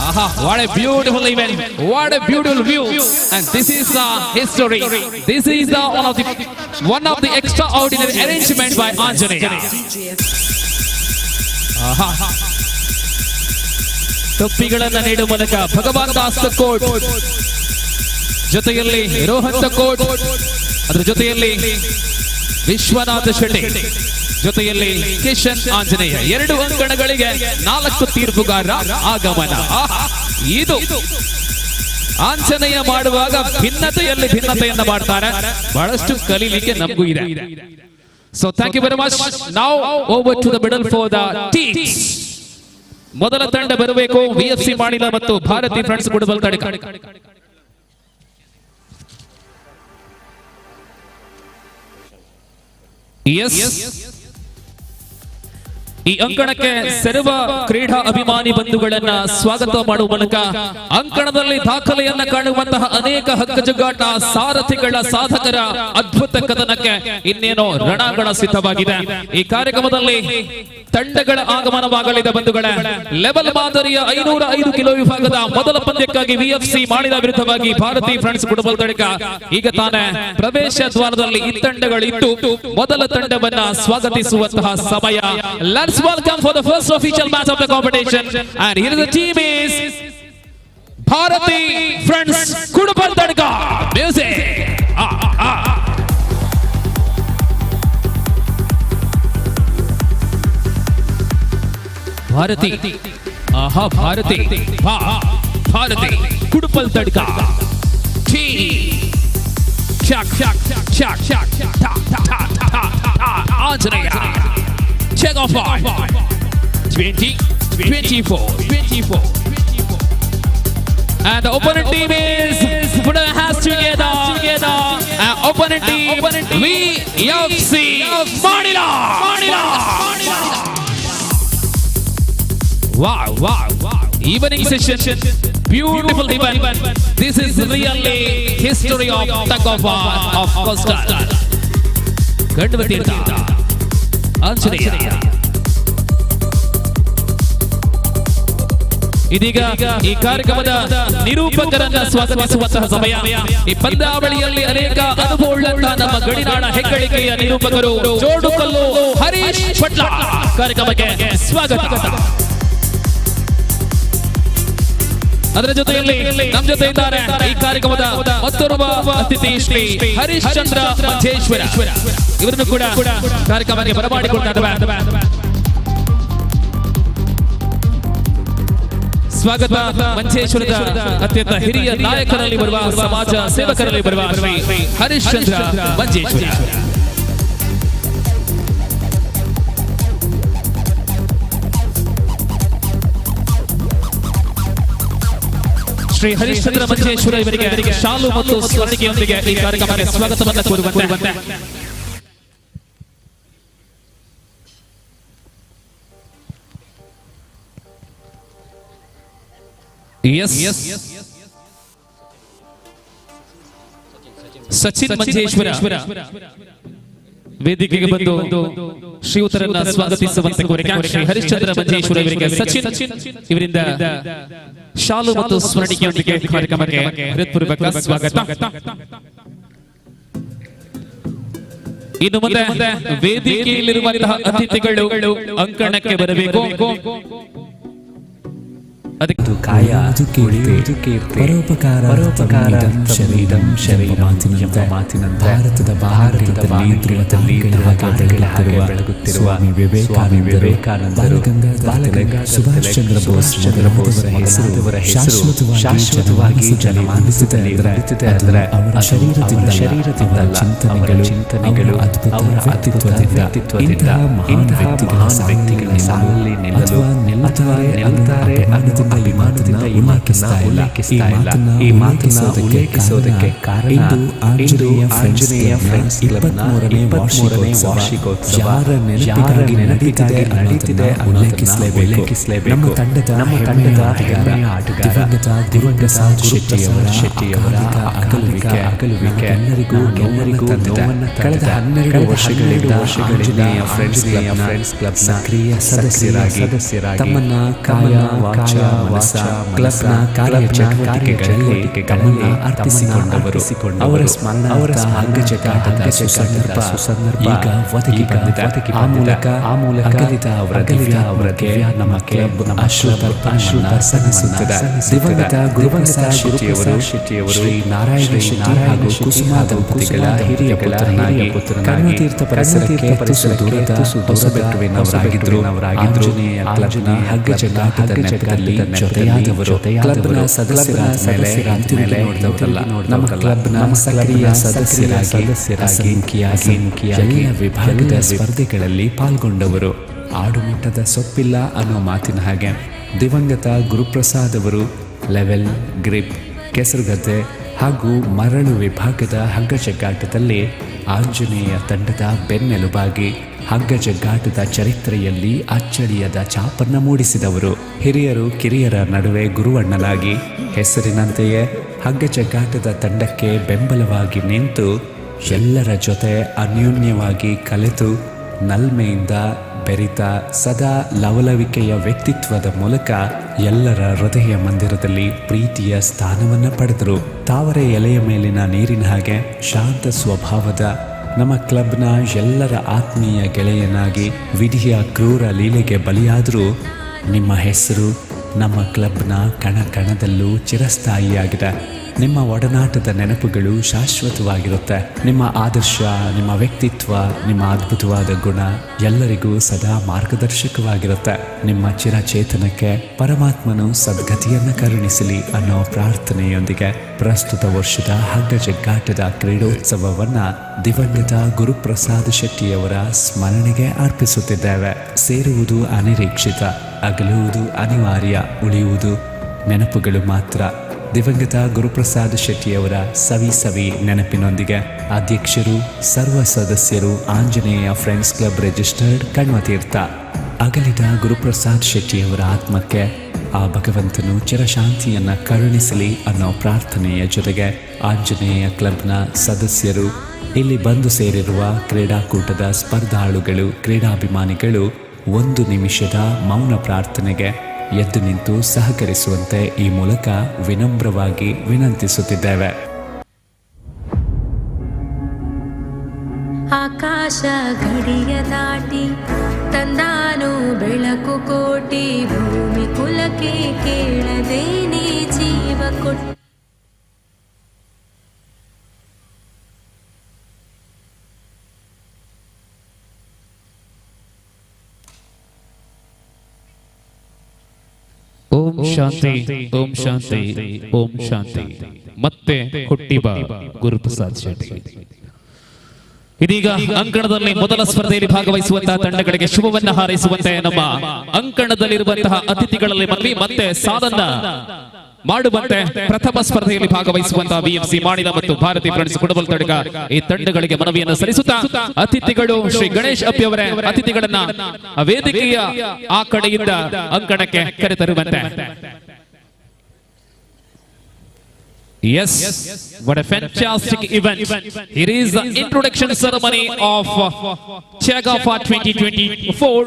Aha, what a beautiful event, what a beautiful view, and this is the history. This is the one of the extraordinary arrangement by Anjaneya. Aha. ಟೊಪ್ಪಿಗಳನ್ನು ನೀಡುವ ಮೂಲಕ ಭಗವಾನ್ ದಾಸ್ ತಕ್ಕೋಟ್ ಜೊತೆಯಲ್ಲಿ ರೋಹನ್ ತಕ್ಕೋಟ್, ಅದರ ಜೊತೆಯಲ್ಲಿ ವಿಶ್ವನಾಥ ಶೆಟ್ಟಿ, ಜೊತೆಯಲ್ಲಿ ಕಿಶನ್ ಆಂಜನೇಯ. 2 ಅಂಕಣಗಳಿಗೆ 4 ತೀರ್ಪುಗಾರರ ಆಗಮನ. ಇದು ಆಂಜನೇಯ ಮಾಡುವಾಗ ಭಿನ್ನತೆಯಲ್ಲಿ ಭಿನ್ನತೆಯನ್ನು ಮಾಡ್ತಾರೆ. ಬಹಳಷ್ಟು ಕಲೀಲಿಕ್ಕೆ ನಮಗೂ ಇದೆ. So thank you very much. Now over to the middle for the teams. ಮೊದಲ ತಂಡ ಬರಬೇಕು ವಿಎಫ್ಸಿ ಮಾಣಿಲ ಮತ್ತು ಭಾರತಿ ಫ್ರೆಂಡ್ಸ್ ಕುಡುಬಲ್ತಡ್ಕ. ಎಸ್, ಈ ಅಂಕಣಕ್ಕೆ ಸರ್ವ ಕ್ರೀಡಾ ಅಭಿಮಾನಿ ಬಂಧುಗಳನ್ನ ಸ್ವಾಗತ ಮಾಡುವ ಮೂಲಕ ಅಂಕಣದಲ್ಲಿ ದಾಖಲೆಯನ್ನ ಕಾಣುವಂತಹ ಅನೇಕ ಹಗ್ಗಜಗ್ಗಾಟ ಸಾರಥಿಗಳ ಸಾಧಕರ ಅದ್ಭುತ ಕದನಕ್ಕೆ ಇನ್ನೇನೋ ರಣಾಂಗಣ ಸಿದ್ಧವಾಗಿದೆ. ಈ ಕಾರ್ಯಕ್ರಮದಲ್ಲಿ ತಂಡಗಳ ಆಗಮನವಾಗಲಿದೆ ಬಂಧುಗಳೇ. ಲೆವೆಲ್ ಮಾದರಿಯ 505 ಕಿಲೋ ವಿಭಾಗದ ಮೊದಲ ಪಂದ್ಯಕ್ಕಾಗಿ ವಿಎಫ್ಸಿ ಮಾಣಿಲ ವಿರುದ್ಧವಾಗಿ ಭಾರತಿ ಫ್ರೆಂಡ್ಸ್ ಕುಡುಬಲ್ತಡ್ಕ ಈಗ ತಾನೇ ಪ್ರವೇಶ ದ್ವಾರದಲ್ಲಿ ಈ ತಂಡಗಳಿದ್ದು ಮೊದಲ ತಂಡವನ್ನ ಸ್ವಾಗತಿಸುವಂತಹ ಸಮಯ. Let's welcome for the first official match of the competition, and here the team is Bharathi Friends Kudubaltadka. Music. Bharathi, ಆಹಾ ಭಾರತಿ, ಭಾರತಿ ಕುಡುಬಲ್ತಡ್ಕ ಟೀಮ್. ಚಕ್ ಚಕ್ ಚಕ್ ಚಕ್ ಟ ಟ ಟ Anjaneya. Check off 5, 20, 24, 24. And the opponent team is put their hands together. And opponent team VFC Manila. Wow, wow, wow. Evening session, beautiful event. This is really history of tug of war of Coastal. Gandavatita Anjaneya. ಇದೀಗ ಈ ಕಾರ್ಯಕ್ರಮದ ನಿರೂಪಕರನ್ನ ಸ್ವಾಗತಿಸುವಂತಹ ಸಮಯ. ಈ ಪಂದ್ಯಾವಳಿಯಲ್ಲಿ ಅನೇಕ ಅನುಭವವುಳ್ಳಂತಹ ನಮ್ಮ ಗಡಿನಾಡ ಹೆಗ್ಗಳಿಕೆಯ ನಿರೂಪಕರು ಜೋಡುಕಲ್ಲು ಹರೀಶ್ ಪಟ್ಲ ಕಾರ್ಯಕ್ರಮಕ್ಕೆ ಸ್ವಾಗತ. ಅದರ ಜೊತೆಯಲ್ಲಿ ನಮ್ಮ ಜೊತೆ ಇದ್ದಾರೆ ಈ ಕಾರ್ಯಕ್ರಮದ ಮತ್ತೊಬ್ಬ ಅತಿಥಿ ಶ್ರೀ ಹರೀಶ್ ಚಂದ್ರ ಮಂಜೇಶ್ವರ. ಇವರನ್ನು ಕೂಡ ಕಾರ್ಯಕ್ರಮಕ್ಕೆ ಬರಮಾಡಿಕೊಳ್ತಾ ಇದ್ದಾರೆ. ಸ್ವಾಗತ ಮಂಜೇಶ್ವರದ ಅತ್ಯಂತ ಹಿರಿಯ ನಾಯಕರಲ್ಲಿ ಬರುವ, ಸಮಾಜ ಸೇವಕರಲ್ಲಿ ಬರುವ ಶ್ರೀ ಹರಿಶ್ಚಂದ್ರ ಮಂಜೇಶ್ವರ. ಶ್ರೀ ಹರಿಶ್ಚಂದ್ರ ಮಂಜೇಶ್ವರ ಇವರಿಗೆ ಶಾಲು ಮತ್ತು ಸ್ವರ್ಣಿಕೆಯೊಂದಿಗೆ ಈ ಕಾರ್ಯಕ್ರಮಕ್ಕೆ ಸ್ವಾಗತವನ್ನು ಕೋರುವಂತೆ. ಸಚಿನ್ ಮಂಜೇಶ್ವರ ವೇದಿಕೆಗೆ ಬಂದು ಶ್ರೀಯುತರನ್ನ ಸ್ವಾಗತಿಸುವಂತೆ ಕೋರಿಕೆ. ಶ್ರೀ ಹರಿಶ್ಚಂದ್ರ ಮಂಜೇಶ್ವರ ಇವರಿಗೆ ಸಚಿನ್ ಇವರಿಂದ ಶಾಲು ಮತ್ತು ಸ್ವರ್ಣಿಕೆಯೊಂದಿಗೆ ಕಾರ್ಯಕ್ರಮಕ್ಕೆ ಹೃತ್ಪೂರ್ವಕ ಸ್ವಾಗತ. ಇನ್ನು ಮುಂದೆ ವೇದಿಕೆಯಲ್ಲಿರುವಂತಹ ಅತಿಥಿಗಳು ಅಂಕಣಕ್ಕೆ ಬರಬೇಕು. ಕಾಯ ಪರೋಪಕಾರ ಪರೋಪಕಾರ ಶರೀರ ಮಾತಿನಂತೆ ಭಾರತದ ಭಾರತದಲ್ಲಿ ಬೆಳಗುತ್ತಿರುವ ವಿವೇಕಾನಂದರು, ಬಾಲಗಂಗಾಧರ ಸುಭಾಷ್ ಚಂದ್ರ ಬೋಸ್ ಚಂದ್ರ ಬೋಸ್ ಹೆಸರು ಶಾಶ್ವತವಾಗಿ ಜನಮಾನಸದಲ್ಲಿ ಅಂದರೆ ಅವರ ಶರೀರದಿಂದ ಶರೀರದಿಂದಲ್ಲ, ಚಿಂತನೆಗಳು ಚಿಂತನೆಗಳು ಅವರ ಅದ್ಭುತ ವ್ಯಕ್ತಿತ್ವದಿಂದ ಇಂತಹ ಮಹಾನ್ ವ್ಯಕ್ತಿಗಳ ಸಾಲಲ್ಲಿ ನಿಲ್ಲಲು ಅಥವಾ ನಿಲ್ಲುತ್ತಾರೆ ಅಭಿಮಾನದಿಂದ ಉಲ್ಲೇಖಿಸ್ತಾ ಇಲ್ಲ. ಈ ಮಾತನ್ನ ಉಲ್ಲೇಖಿಸೋದಕ್ಕೆ ಕಾರಣ ಇಂದು ಆಂಜನೇಯ ಫ್ರೆಂಡ್ಸ್ 23ನೇ ವಾರ್ಷಿಕೋತ್ಸವ ಯಾರ ನೆನಪಿಗಾಗಿ ನಡೀತಿದೆ ಉಲ್ಲೇಖಿಸಲೇಬೇಕು. ನಮ್ಮ ತಂಡದ ಹೆಮ್ಮೆಯ ಆಟಗಾರ ದಿವಂಗತ ಗುರುಪ್ರಸಾದ್ ಶೆಟ್ಟಿಯವರ ಅಗಲುವಿಕೆ ಎಲ್ಲರಿಗೂ ನೋವನ್ನು ಕಳೆದ 12 ವರ್ಷಗಳಿಂದ ಆಂಜನೇಯ ಫ್ರೆಂಡ್ಸ್ ಕ್ಲಬ್ ಸಕ್ರಿಯ ಸದಸ್ಯರಾಗಿ ತಮ್ಮನ್ನ ಕಾಯ ವಾಚ ಮನಸ ಕ್ಲಬ್ನ ಕಾರ್ಯಚಟುವಟಿಕೆಗಳಲ್ಲಿ ತಮ್ಮನ್ನ ಅರ್ಪಿಸಿಕೊಂಡವರು. ಅವರ ಸ್ಮರಣಾರ್ಥ ಹಗ್ಗಜಗ್ಗಾಟದ ಸುಸಂದರ್ಭ ಈಗ ಒದಗಿ ಬಂದಿದೆ. ಆ ಮೂಲಕ ಅಗಲಿದ ಅವರ ದಿವ್ಯಾತ್ಮಕ್ಕೆ ನಮ್ಮ ಕ್ಲಬ್ ಅಶ್ರುತರ್ಪಣವನ್ನ ಸಲ್ಲಿಸುತ್ತಿದೆ. ದಿವಂಗತ ಗುರುಪ್ರಸಾದ್ ಶೆಟ್ಟಿಯವರು ಶ್ರೀ ನಾರಾಯಣ ಶೆಟ್ಟಿ ಹಾಗೂ ಕುಸುಮಾ ದಂಪತಿಗಳ ಹಿರಿಯ ಪುತ್ರನಾಗಿ ಕಣ್ವತೀರ್ಥ ಪರಿಸರಕ್ಕೆ ತುಸು ದೂರದ ಹೊಸಬೆಟ್ಟುವಿನವರಾಗಿದ್ದರು. ಆಂಜನೇಯ ಕ್ಲಬ್ನ ಹಗ್ಗಜಗ್ಗಾಟದ ನೆಪದಲ್ಲಿ ಜೊತೆಯಾದವರು. ಕ್ಲಬ್ನ ಸದಸ್ಯರಾದ ಮೇಲೆ ಹಿಂತಿರುಗಿ ನೋಡಿದವರಲ್ಲ. ನಮ್ಮ ಕ್ಲಬ್ನ ಸಕ್ರಿಯ ಸದಸ್ಯರಾಗಿ ಎಲ್ಲ ವಿಭಾಗದ ಸ್ಪರ್ಧೆಗಳಲ್ಲಿ ಪಾಲ್ಗೊಂಡವರು. ಆಡುಮಟ್ಟದ ಸೊಪ್ಪಿಲ್ಲ ಅನ್ನೋ ಮಾತಿನ ಹಾಗೆ ದಿವಂಗತ ಗುರುಪ್ರಸಾದ್ ಅವರು ಲೆವೆಲ್, ಗ್ರಿಪ್, ಕೆಸರುಗದ್ದೆ ಹಾಗೂ ಮರಳು ವಿಭಾಗದ ಹಗ್ಗಜಗ್ಗಾಟದಲ್ಲಿ ಆಂಜನೇಯ ತಂಡದ ಬೆನ್ನೆಲುಬಾಗಿ ಹಗ್ಗಜಗ್ಗಾಟದ ಚರಿತ್ರೆಯಲ್ಲಿ ಅಚ್ಚಳಿಯದ ಛಾಪನ್ನು ಮೂಡಿಸಿದವರು. ಹಿರಿಯರು ಕಿರಿಯರ ನಡುವೆ ಗುರುವಣ್ಣನಾಗಿ ಹೆಸರಿನಂತೆಯೇ ಹಗ್ಗಜಗ್ಗಾಟದ ತಂಡಕ್ಕೆ ಬೆಂಬಲವಾಗಿ ನಿಂತು ಎಲ್ಲರ ಜೊತೆ ಅನ್ಯೋನ್ಯವಾಗಿ ಕಲೆತು ನಲ್ಮೆಯಿಂದ ಬೆರಿತ ಸದಾ ಲವಲವಿಕೆಯ ವ್ಯಕ್ತಿತ್ವದ ಮೂಲಕ ಎಲ್ಲರ ಹೃದಯ ಮಂದಿರದಲ್ಲಿ ಪ್ರೀತಿಯ ಸ್ಥಾನವನ್ನು ಪಡೆದರು. ತಾವರೆ ಎಲೆಯ ಮೇಲಿನ ನೀರಿನ ಹಾಗೆ ಶಾಂತ ಸ್ವಭಾವದ ನಮ್ಮ ಕ್ಲಬ್ನ ಎಲ್ಲರ ಆತ್ಮೀಯ ಗೆಳೆಯನಾಗಿ ವಿಧಿಯ ಕ್ರೂರ ಲೀಲೆಗೆ ಬಲಿಯಾದರೂ ನಿಮ್ಮ ಹೆಸರು ನಮ್ಮ ಕ್ಲಬ್ನ ಕಣ ಕಣದಲ್ಲೂ ಚಿರಸ್ಥಾಯಿಯಾಗಿದೆ. ನಿಮ್ಮ ಒಡನಾಟದ ನೆನಪುಗಳು ಶಾಶ್ವತವಾಗಿರುತ್ತೆ. ನಿಮ್ಮ ಆದರ್ಶ, ನಿಮ್ಮ ವ್ಯಕ್ತಿತ್ವ, ನಿಮ್ಮ ಅದ್ಭುತವಾದ ಗುಣ ಎಲ್ಲರಿಗೂ ಸದಾ ಮಾರ್ಗದರ್ಶಕವಾಗಿರುತ್ತೆ. ನಿಮ್ಮ ಚಿರಚೇತನಕ್ಕೆ ಪರಮಾತ್ಮನು ಸದ್ಗತಿಯನ್ನು ಕರುಣಿಸಲಿ ಅನ್ನೋ ಪ್ರಾರ್ಥನೆಯೊಂದಿಗೆ ಪ್ರಸ್ತುತ ವರ್ಷದ ಹಗ್ಗಜಗ್ಗಾಟದ ಕ್ರೀಡೋತ್ಸವವನ್ನು ದಿವಂಗತ ಗುರುಪ್ರಸಾದ್ ಶೆಟ್ಟಿಯವರ ಸ್ಮರಣೆಗೆ ಅರ್ಪಿಸುತ್ತಿದ್ದೇವೆ. ಸೇರುವುದು ಅನಿರೀಕ್ಷಿತ, ಅಗಲುವುದು ಅನಿವಾರ್ಯ, ಉಳಿಯುವುದು ನೆನಪುಗಳು ಮಾತ್ರ. ದಿವಂಗತ ಗುರುಪ್ರಸಾದ್ ಶೆಟ್ಟಿಯವರ ಸವಿ ಸವಿ ನೆನಪಿನೊಂದಿಗೆ ಅಧ್ಯಕ್ಷರು, ಸರ್ವ ಸದಸ್ಯರು, Anjaneya friends club registered, Kanvatheertha. ಅಗಲಿದ ಗುರುಪ್ರಸಾದ್ ಶೆಟ್ಟಿಯವರ ಆತ್ಮಕ್ಕೆ ಆ ಭಗವಂತನು ಚಿರಶಾಂತಿಯನ್ನು ಕರುಣಿಸಲಿ ಅನ್ನೋ ಪ್ರಾರ್ಥನೆಯ ಜೊತೆಗೆ ಆಂಜನೇಯ ಕ್ಲಬ್ನ ಸದಸ್ಯರು, ಇಲ್ಲಿ ಬಂದು ಸೇರಿರುವ ಕ್ರೀಡಾಕೂಟದ ಸ್ಪರ್ಧಾಳುಗಳು, ಕ್ರೀಡಾಭಿಮಾನಿಗಳು ಒಂದು ನಿಮಿಷದ ಮೌನ ಪ್ರಾರ್ಥನೆಗೆ ಎದ್ದು ನಿಂತು ಸಹಕರಿಸುವಂತೆ ಈ ಮೂಲಕ ವಿನಮ್ರವಾಗಿ ವಿನಂತಿಸುತ್ತಿದ್ದೇವೆ. ಆಕಾಶ ಗಡಿಯ ದಾಟಿ ತಂದಾನು ಬೆಳಕು ಕೋಟಿ, ಭೂಮಿ ಕುಲಕ್ಕೆ ಕೇಳದೇನೆ ಜೀವ ಕೊಟ್ಟ. ಓಂ ಶಾಂತಿ, ಓಂ ಶಾಂತಿ, ಓಂ ಶಾಂತಿ. ಮತ್ತೆ ಹುಟ್ಟಿಬ ಗುರುಪ್ರಸಾದ್ ಶೆಟ್ಟಿ. ಇದೀಗ ಅಂಕಣದಲ್ಲಿ ಮೊದಲ ಸ್ಪರ್ಧೆಯಲ್ಲಿ ಭಾಗವಹಿಸುವಂತಹ ತಂಡಗಳಿಗೆ ಶುಭವನ್ನ ಹಾರೈಸುವಂತೆ ನಮ್ಮ ಅಂಕಣದಲ್ಲಿರುವಂತಹ ಅತಿಥಿಗಳಲ್ಲಿ ಮನವಿ ಮತ್ತೆ ಸಾಲನ್ನ ಮಾಡುವಂತೆ ಪ್ರಥಮ ಸ್ಪರ್ಧೆಯಲ್ಲಿ ಭಾಗವಹಿಸುವಂತಹ ವಿಎಫ್ಸಿ ಮಾಣಿಲ ಮತ್ತು ಭಾರತಿ ಫ್ರೆಂಡ್ಸ್ ಕುಡಬಲ್ ತಡಕ ಈ ತಂಡಗಳಿಗೆ ಮನವಿಯನ್ನು ಸಲ್ಲಿಸುತ್ತಾ ಅತಿಥಿಗಳು ಶ್ರೀ ಗಣೇಶ್ ಅಪ್ಪಿ ಅವರೇ ಅತಿಥಿಗಳನ್ನ ವೇದಿಕೆಯ ಆ ಕಡೆಯಿಂದ ಅಂಕಣಕ್ಕೆ ಕರೆತರುವಂತೆ. Yes, what a fantastic event. Here is the introduction ceremony of Chagafa 2024,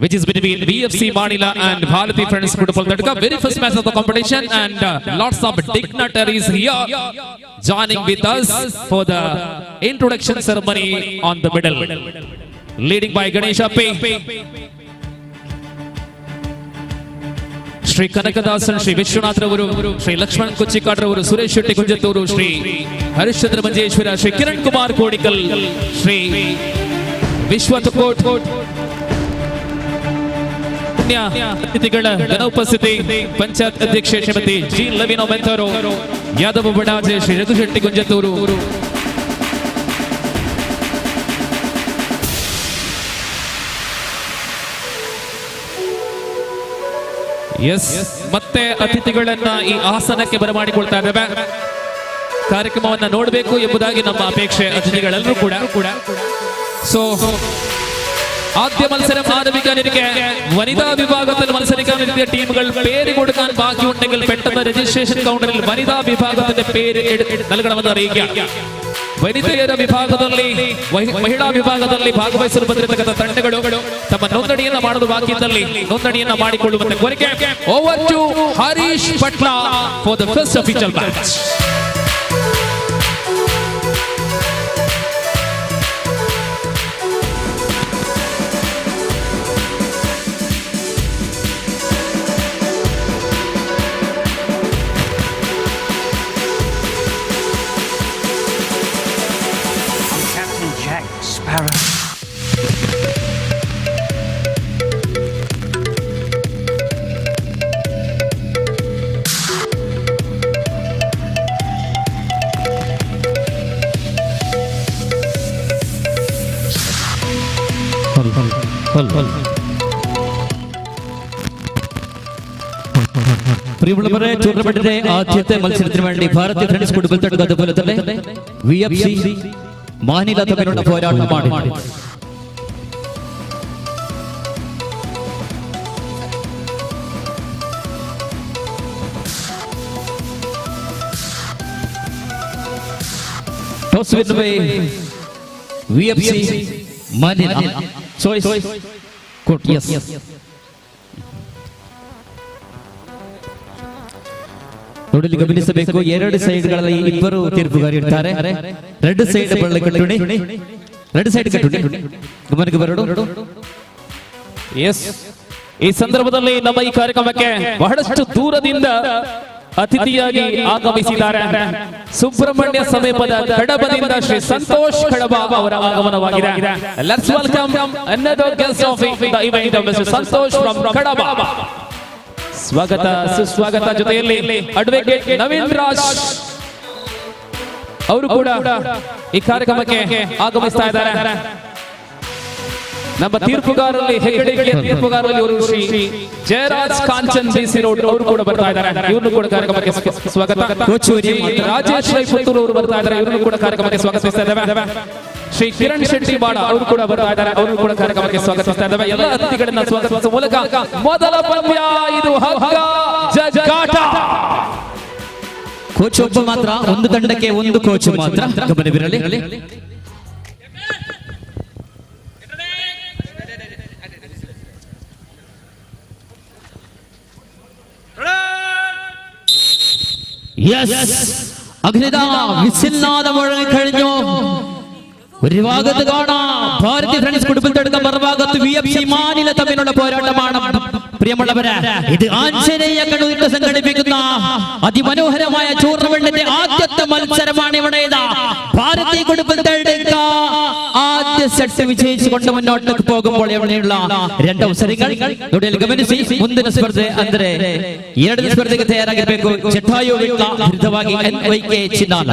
which is between VFC Manila and Bharati Friends Kudupal Tadka. Very first match of the competition, and lots of dignitaries here joining with us for the introduction ceremony on the middle. Leading by Ganesh Appi. Shri Kanakadasan, Shri ವಿಶ್ವನಾಥ್ರವರು, Shri Lakshman ಕೊಚ್ಚಿಕಾಡ್ರವರು, Suresh Shetty Kunjathur, Shri Harishchandra Manjeshwar, Shri Kiran Kumar Kodikal, Shri ವಿಶ್ವತಕೋಟ್ ಅತಿಥಿಗಳ ಘನೋಪಸ್ಥಿತಿ, panchayat ಅಧ್ಯಕ್ಷೆ ಶ್ರೀಮತಿ G ಲವಿನೋ ಮೆಂತರು, Yadava Badaje, Shri Raghu Shetty Kunjathur. S, ಮತ್ತೆ ಅತಿಥಿಗಳನ್ನ ಈ ಆಸನಕ್ಕೆ ಬರಮಾಡಿಕೊಳ್ತಾ ಇದ್ದೇವೆ. ಕಾರ್ಯಕ್ರಮವನ್ನ ನೋಡಬೇಕು ಎಂಬುದಾಗಿ ನಮ್ಮ ಅಪೇಕ್ಷೆ ಅತಿಥಿಗಳೆಲ್ಲರೂ ಕೂಡ. ಸೊ ആദ്യ മത്സരം ആരംഭിക്കാനിരിക്കെ വനിതാ വിഭാഗത്തിൽ മത്സരിക്കാനിരിക്കെ ടീമുകൾ പേര് കൊടുക്കാൻ ബാക്കിയുണ്ടെങ്കിൽ പെട്ടെന്ന് രജിസ്ട്രേഷൻ കൗണ്ടറിൽ വനിതാ വിഭാഗത്തിന്റെ പേര് നൽകണമെന്ന് അറിയിക്കുക. ವನಿತೆಯರ ವಿಭಾಗದಲ್ಲಿ, ಮಹಿಳಾ ವಿಭಾಗದಲ್ಲಿ ಭಾಗವಹಿಸಲು ಬಂದಿರತಕ್ಕಂಥ ತಂಡಗಳು ತಮ್ಮ ನೋಂದಣಿಯನ್ನ ಮಾಡಲು ಬಾಕಿ ಇದ್ದಲ್ಲಿ ನೋಂದಣಿಯನ್ನ ಮಾಡಿಕೊಳ್ಳುವಂತೆ ಕೋರಿಕೆ. Over to Harish Patla for the first official match. Captain Jack Sparrow. പ്രിയമുള്ളവരെ, ടൂർണമെന്റിന്റെ ആദ്യത്തെ മത്സരത്തിന് വേണ്ടി ഭാരതി ഫ്രണ്ട്സ് കുടുംബ തടുക്ക അതുപോലെ തന്നെ വിഎഫ്സി മാനില തമ്മിലുള്ള പോരാട്ടമാണ്. Toss win by VFC Manila. Choice court. Yes, ನೋಡಲಿ, ಗಮನಿಸಬೇಕು, ಎರಡು ಸೈಡ್ಗಳಲ್ಲಿ ಇಬ್ಬರು ತೀರ್ಪುಗಾರರು ಇರ್ತಾರೆ. ಎರಡು ಸೈಡ್ ಬಳ್ಳ ಕಟ್ಟುಣಿ, ಎರಡು ಸೈಡ್ ಕಟ್ಟುಣಿ, ಗಮನಕ್ಕೆ ಬರಡು. ಎಸ್, ಈ ಸಂದರ್ಭದಲ್ಲಿ ನಮ್ಮ ಈ ಕಾರ್ಯಕ್ರಮಕ್ಕೆ ಬಹಳಷ್ಟು ದೂರದಿಂದ ಅತಿಥಿಯಾಗಿ ಆಗಮಿಸಿದ್ದಾರೆ. ಸುಬ್ರಹ್ಮಣ್ಯ ಸಮೀಪದ ಕಡಬದಿಂದ ಶ್ರೀ ಸಂತೋಷ್ ಕಡಬ ಅವರ ಆಗಮನವಾಗಿದೆ. Let's welcome another guest of the event, Mister Santosh from Kadaba. ಸ್ವಾಗತ, ಸುಸ್ವಾಗತ. ಜೊತೆಯಲ್ಲಿ ಅಡ್ವೊಕೇಟ್ ನವೀನ್ ರಾಜ್ ಅವರು ಕೂಡ ಈ ಕಾರ್ಯಕ್ರಮಕ್ಕೆ ಆಗಮಿಸ್ತಾ ಇದ್ದಾರೆ. ನಮ್ಮ ತೀರ್ಪುಗಾರರಲ್ಲಿ, ಹೆಗ್ಗಡಿಕೆಯ ತೀರ್ಪುಗಾರರಲ್ಲಿ ಅವರು ಶ್ರೀ ಜಯರಾಜ್ ಕಾಂಚನ್ ಬಿಸಿ ರೋಡ್ ಅವರು ಕೂಡ ಬರ್ತಾ ಇದ್ದಾರೆ. ಇವ್ರನ್ನು ಕೂಡ ಕಾರ್ಯಕ್ರಮಕ್ಕೆ ಸ್ವಾಗತ. ಕೋಚೂರಿ ಶ್ರೀ ರಾಜೇಶ್ ರೈ ಪುತ್ತೂರು ಅವರು ಬರ್ತಾ ಇದ್ದಾರೆ. ಇವರನ್ನು ಕೂಡ ಕಾರ್ಯಕ್ರಮಕ್ಕೆ ಸ್ವಾಗತಿಸ್ತಾ ಇದ್ದೇವೆ. ಶ್ರೀ ಕಿರಣ್ ಶೆಟ್ಟಿ ಬಾಡ ಅವರು ಕೂಡ ಬರ್ತಾ ಇದ್ದಾರೆ. ಅವರು ಕೂಡ ಕಾರ್ಯಕ್ರಮಕ್ಕೆ ಸ್ವಾಗತಿಸ್ತಾ ಇದ್ದೇವೆ. ಎಲ್ಲ ಅತಿಥಿಗಳನ್ನ ಸ್ವಾಗತಿಸುವ ಮೂಲಕ ಮೊದಲ ಪಂದ್ಯ ಇದು ಹಗ್ಗ ಜಗ್ಗಾಟ. ಕೋಚ್ ಒಬ್ಬ ಮಾತ್ರ, ಒಂದು ತಂಡಕ್ಕೆ ಒಂದು ಕೋಚ್ ಮಾತ್ರ, ಗಮನವಿರಲಿ. യെസ്, അഗ്നിത വിസിൽനാദം മുഴങ്ങിക്കഴിഞ്ഞു. ഒരു ഭാഗത്ത് കാണാം ഭാരതി ഫ്രണ്ട്സ് കുടുംബത്തെടുത്ത, മറുഭാഗത്ത് വിഎഫ്സി മാനില തമ്മിലുള്ള പോരാട്ടമാണ്. പ്രിയമുള്ളവരെ, ഇത് ആഞ്ജനേയ കണ്ണൂരിൽ സംഘടിപ്പിക്കുന്ന അതിമനോഹരമായ ടൂർണമെന്റിന്റെ ആദ്യത്തെ മത്സരമാണ്. ഇവിടെ ഇതാ ഭാരതി കുടുംബത്തെടുക്ക ആദ്യ ആദ്യ സെറ്റ് വിജയിച്ചുകൊണ്ട് മുന്നോട്ടേക്ക് പോകുമ്പോൾ ഇവിടെയുള്ള രണ്ട് ಅವಸರಗಳು ನೋಡಿ ಅಲ್ಲಿ ಗಮನಿಸಿ. ಮುಂದಿನ ಸ್ಪರ್ಧೆ ಅಂದ್ರೆ ಎರಡನೇ ಸ್ಪರ್ಧೆಗೆ ತಯಾರಾಗಬೇಕು. ಜಟಾಯು ವಿಟ್ಲ ವಿರುದ್ಧವಾಗಿ ಎನ್ ವೈ ಕೆ ಚಿನ್ನಾಲ.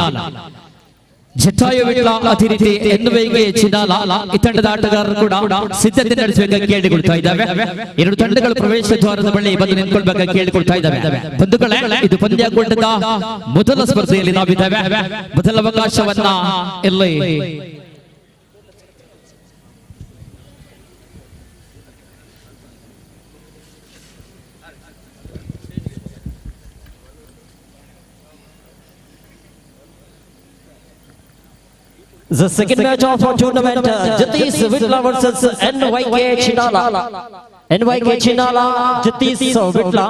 ಜಟಾಯು ವಿಟ್ಲ ಅದೇ ರೀತಿ ಎನ್ ವೈ ಕೆ ಚಿನ್ನಾಲ ಈ ತಂಡದ ಆಟಗಾರರು ಕೂಡ ಸಿದ್ಧತೆ ನಡೆಸಬೇಕಾಗಿ ಕೇಳಿಕೊಳ್ತಾ ಇದ್ದಾವೆ. ಎರಡು ತಂಡಗಳು ಪ್ರವೇಶ ದ್ವಾರದ ಬಳಿ ಬಂದು ನಿಂತ್ಕೊಳ್ಬೇಕಾಗಿ ಕೇಳಿಕೊಳ್ತಾ ಇದ್ದಾವೆ. ಬಂಧುಗಳೇ, ಇದು ಪಂದ್ಯಕೂಟದ ಮೊದಲ ಸ್ಪರ್ಧೆಯಲ್ಲಿ ನಾವಿದ್ದೇವೆ. ಮೊದಲ ಅವಕಾಶವನ್ನ ಇಲ್ಲಿ The second match of our tournament, Jatish Vitla versus NYK Chinala. NYK Chinala, Jatish Vitla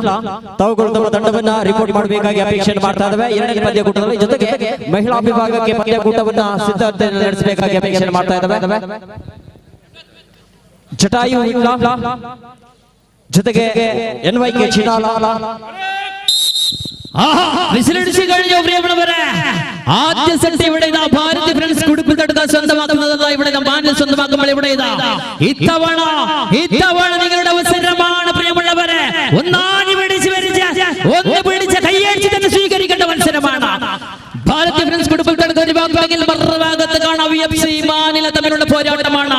ತಾವುಗಳು ತಮ್ಮ ತಂಡವನ್ನ ರಿಪೋರ್ಟ್ ಮಾಡಬೇಕಾಗಿ ಅಪೇಕ್ಷೆ ಮಾಡ್ತಾ ಇದ್ದಾವೆ. ಎರಡನೇ ಪಂದ್ಯಕೂಟದಲ್ಲಿ ಜೊತೆಗೆ ಮಹಿಳಾ ವಿಭಾಗಕ್ಕೆ ಪಂದ್ಯಕೂಟವನ್ನ ಸಿದ್ಧತೆ ನಡೆಸಬೇಕಾಗಿ ಅಪೇಕ್ಷೆ ಮಾಡ್ತಾ ಇದ್ದಾವೆ. ಜಟಾಯು ವಿಟ್ಲ ಜೊತೆಗೆ NYK Chinala. വിസിലടിച്ചു കഴിഞ്ഞു പ്രിയമുള്ളവരെ. ആദ്യ സെറ്റ് ഇവിടെ ഇതാ ഭാരതി ഫ്രണ്ട്സ് കുടുപ്പിൽ തടുക്ക സ്വന്തമാക്കുന്നതല്ല, ഇവിടെ മാനിൽ സ്വന്തമാക്കുമ്പോൾ ഇവിടെ ഇതാ ഇത്തവണ ഇത്തവണ നിങ്ങളുടെ അവസരമാണ് പ്രിയമുള്ളവരെ. ഒന്നാനി പിടിച്ച് വരിച്ച ഒന്ന് പിടിച്ച കയ്യടിച്ച് തന്നെ സ്വീകരിക്കേണ്ട മത്സരമാണ്. ഭാരതി ഫ്രണ്ട്സ് കുടുപ്പിൽ തടുക്ക ഒരു ഭാഗമെങ്കിൽ മറുഭാഗത്ത് കാണാം വി എഫ് സി മാനില തമ്മിലുള്ള പോരാട്ടമാണ്.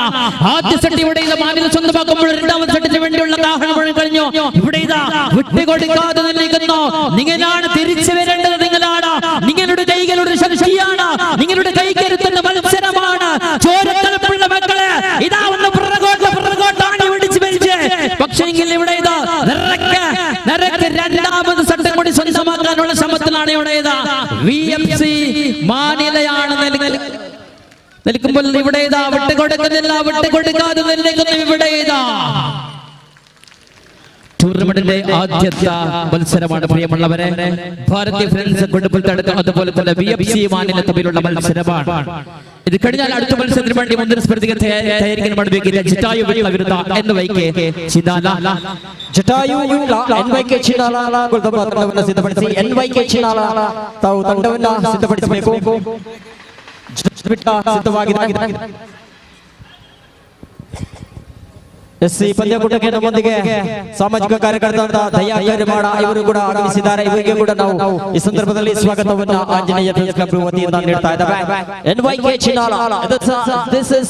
ആദ്യ സെറ്റ് ഇവിടെ ഇതാ മാനില സ്വന്തമാക്കുമ്പോൾ രണ്ടാമത്തെ സെറ്റിന് വേണ്ടിയുള്ള കാഹളം മുഴങ്ങി കഴിഞ്ഞു. ഇവിടെ ഇതാ വിട്ടുകൊടുക്കാതെ നിൽക്കുന്നു. നിങ്ങളാണ് തിരിച്ചു വരേണ്ടത്, നിങ്ങളാണ്, നിങ്ങളുടെ കൈകളുടെ ശക്തിയാണ്, നിങ്ങളുടെ കൈകരുത്തുന്ന മത്സരമാണ്. ചോരത്തണുപ്പുള്ള മക്കളെ ഇതാ ഒന്ന് പുറകോട്ട് പുറകോട്ടാണ് പിടിച്ചു വലിച്ച്. പക്ഷേങ്കിൽ ഇവിടെ ഇതാ നിരക്ക് രണ്ടാമത് സെറ്റും കൂടി സ്വന്തമാക്കാനുള്ള ശ്രമത്തിലാണ് ഇവിടെ ഇതാ വി എഫ് സി മാനിലയാണ് നിൽക്കുമ്പോൾ ഇവിടെ ഇതാ വിട്ടുകൊടുക്കുന്നില്ല, വിട്ടുകൊടുക്കാതെ നിൽക്കുന്നു. ഇവിടെ ഇതാ ടൂർണമെന്റിന്റെ ആദ്യത്തെ മത്സരമാണ് പ്രിയമുള്ളവരെ. ഭാരതി ഫ്രണ്ട്സ് കൊടുപ്പൽ തടുക്ക അതുപോലെ തന്നെ വി എഫ് സി മാനില തമ്മിലുള്ള മത്സരമാണ്. ഇത് കഴിഞ്ഞാൽ അടുത്ത മത്സരത്തിന് വേണ്ടി മുന്തിരി സ്പർദ്ധയ്ക്ക് തയ്യാറിക്കാൻ ജറ്റായു വിരുദ്ധ എൻ വൈ കെ ചിന്നാല. ಜಟಾಯು ಎನ್ ವೈ ಕೆ ಚಿನ್ನಾಲ ತಮ್ಮ ತಂಡವನ್ನು ಸಿದ್ಧಪಡಿಸಿ. ಎನ್ ವೈ ಕೆ ಚಿನ್ನಾಲ ತಾವು ತಂಡವನ್ನ ಸಿದ್ಧಪಡಿಸಬೇಕು. ಸಿದ್ಧವಾಗಿದೆ. ಎಸ್ ಈ ಪಂದ್ಯಕೂಟಕ್ಕೆ ನಮ್ಮೊಂದಿಗೆ ಸಾಮಾಜಿಕ ಕಾರ್ಯಕರ್ತರಾದ ದಯಾಕರ್ ಮಾಡ ಇವರು ಕೂಡ ಆಗಮಿಸಿದ್ದಾರೆ. ಇವರಿಗೆ ಕೂಡ ನಾವು ಈ ಸಂದರ್ಭದಲ್ಲಿ ಸ್ವಾಗತವನ್ನ ಆಂಜನೇಯ ಫ್ರೆಂಡ್ಸ್ ಕ್ಲಬ್ ವತಿಯಿಂದ ನೀಡ್ತಾ ಇದ್ದೇವೆ. N Y K Chinala, this is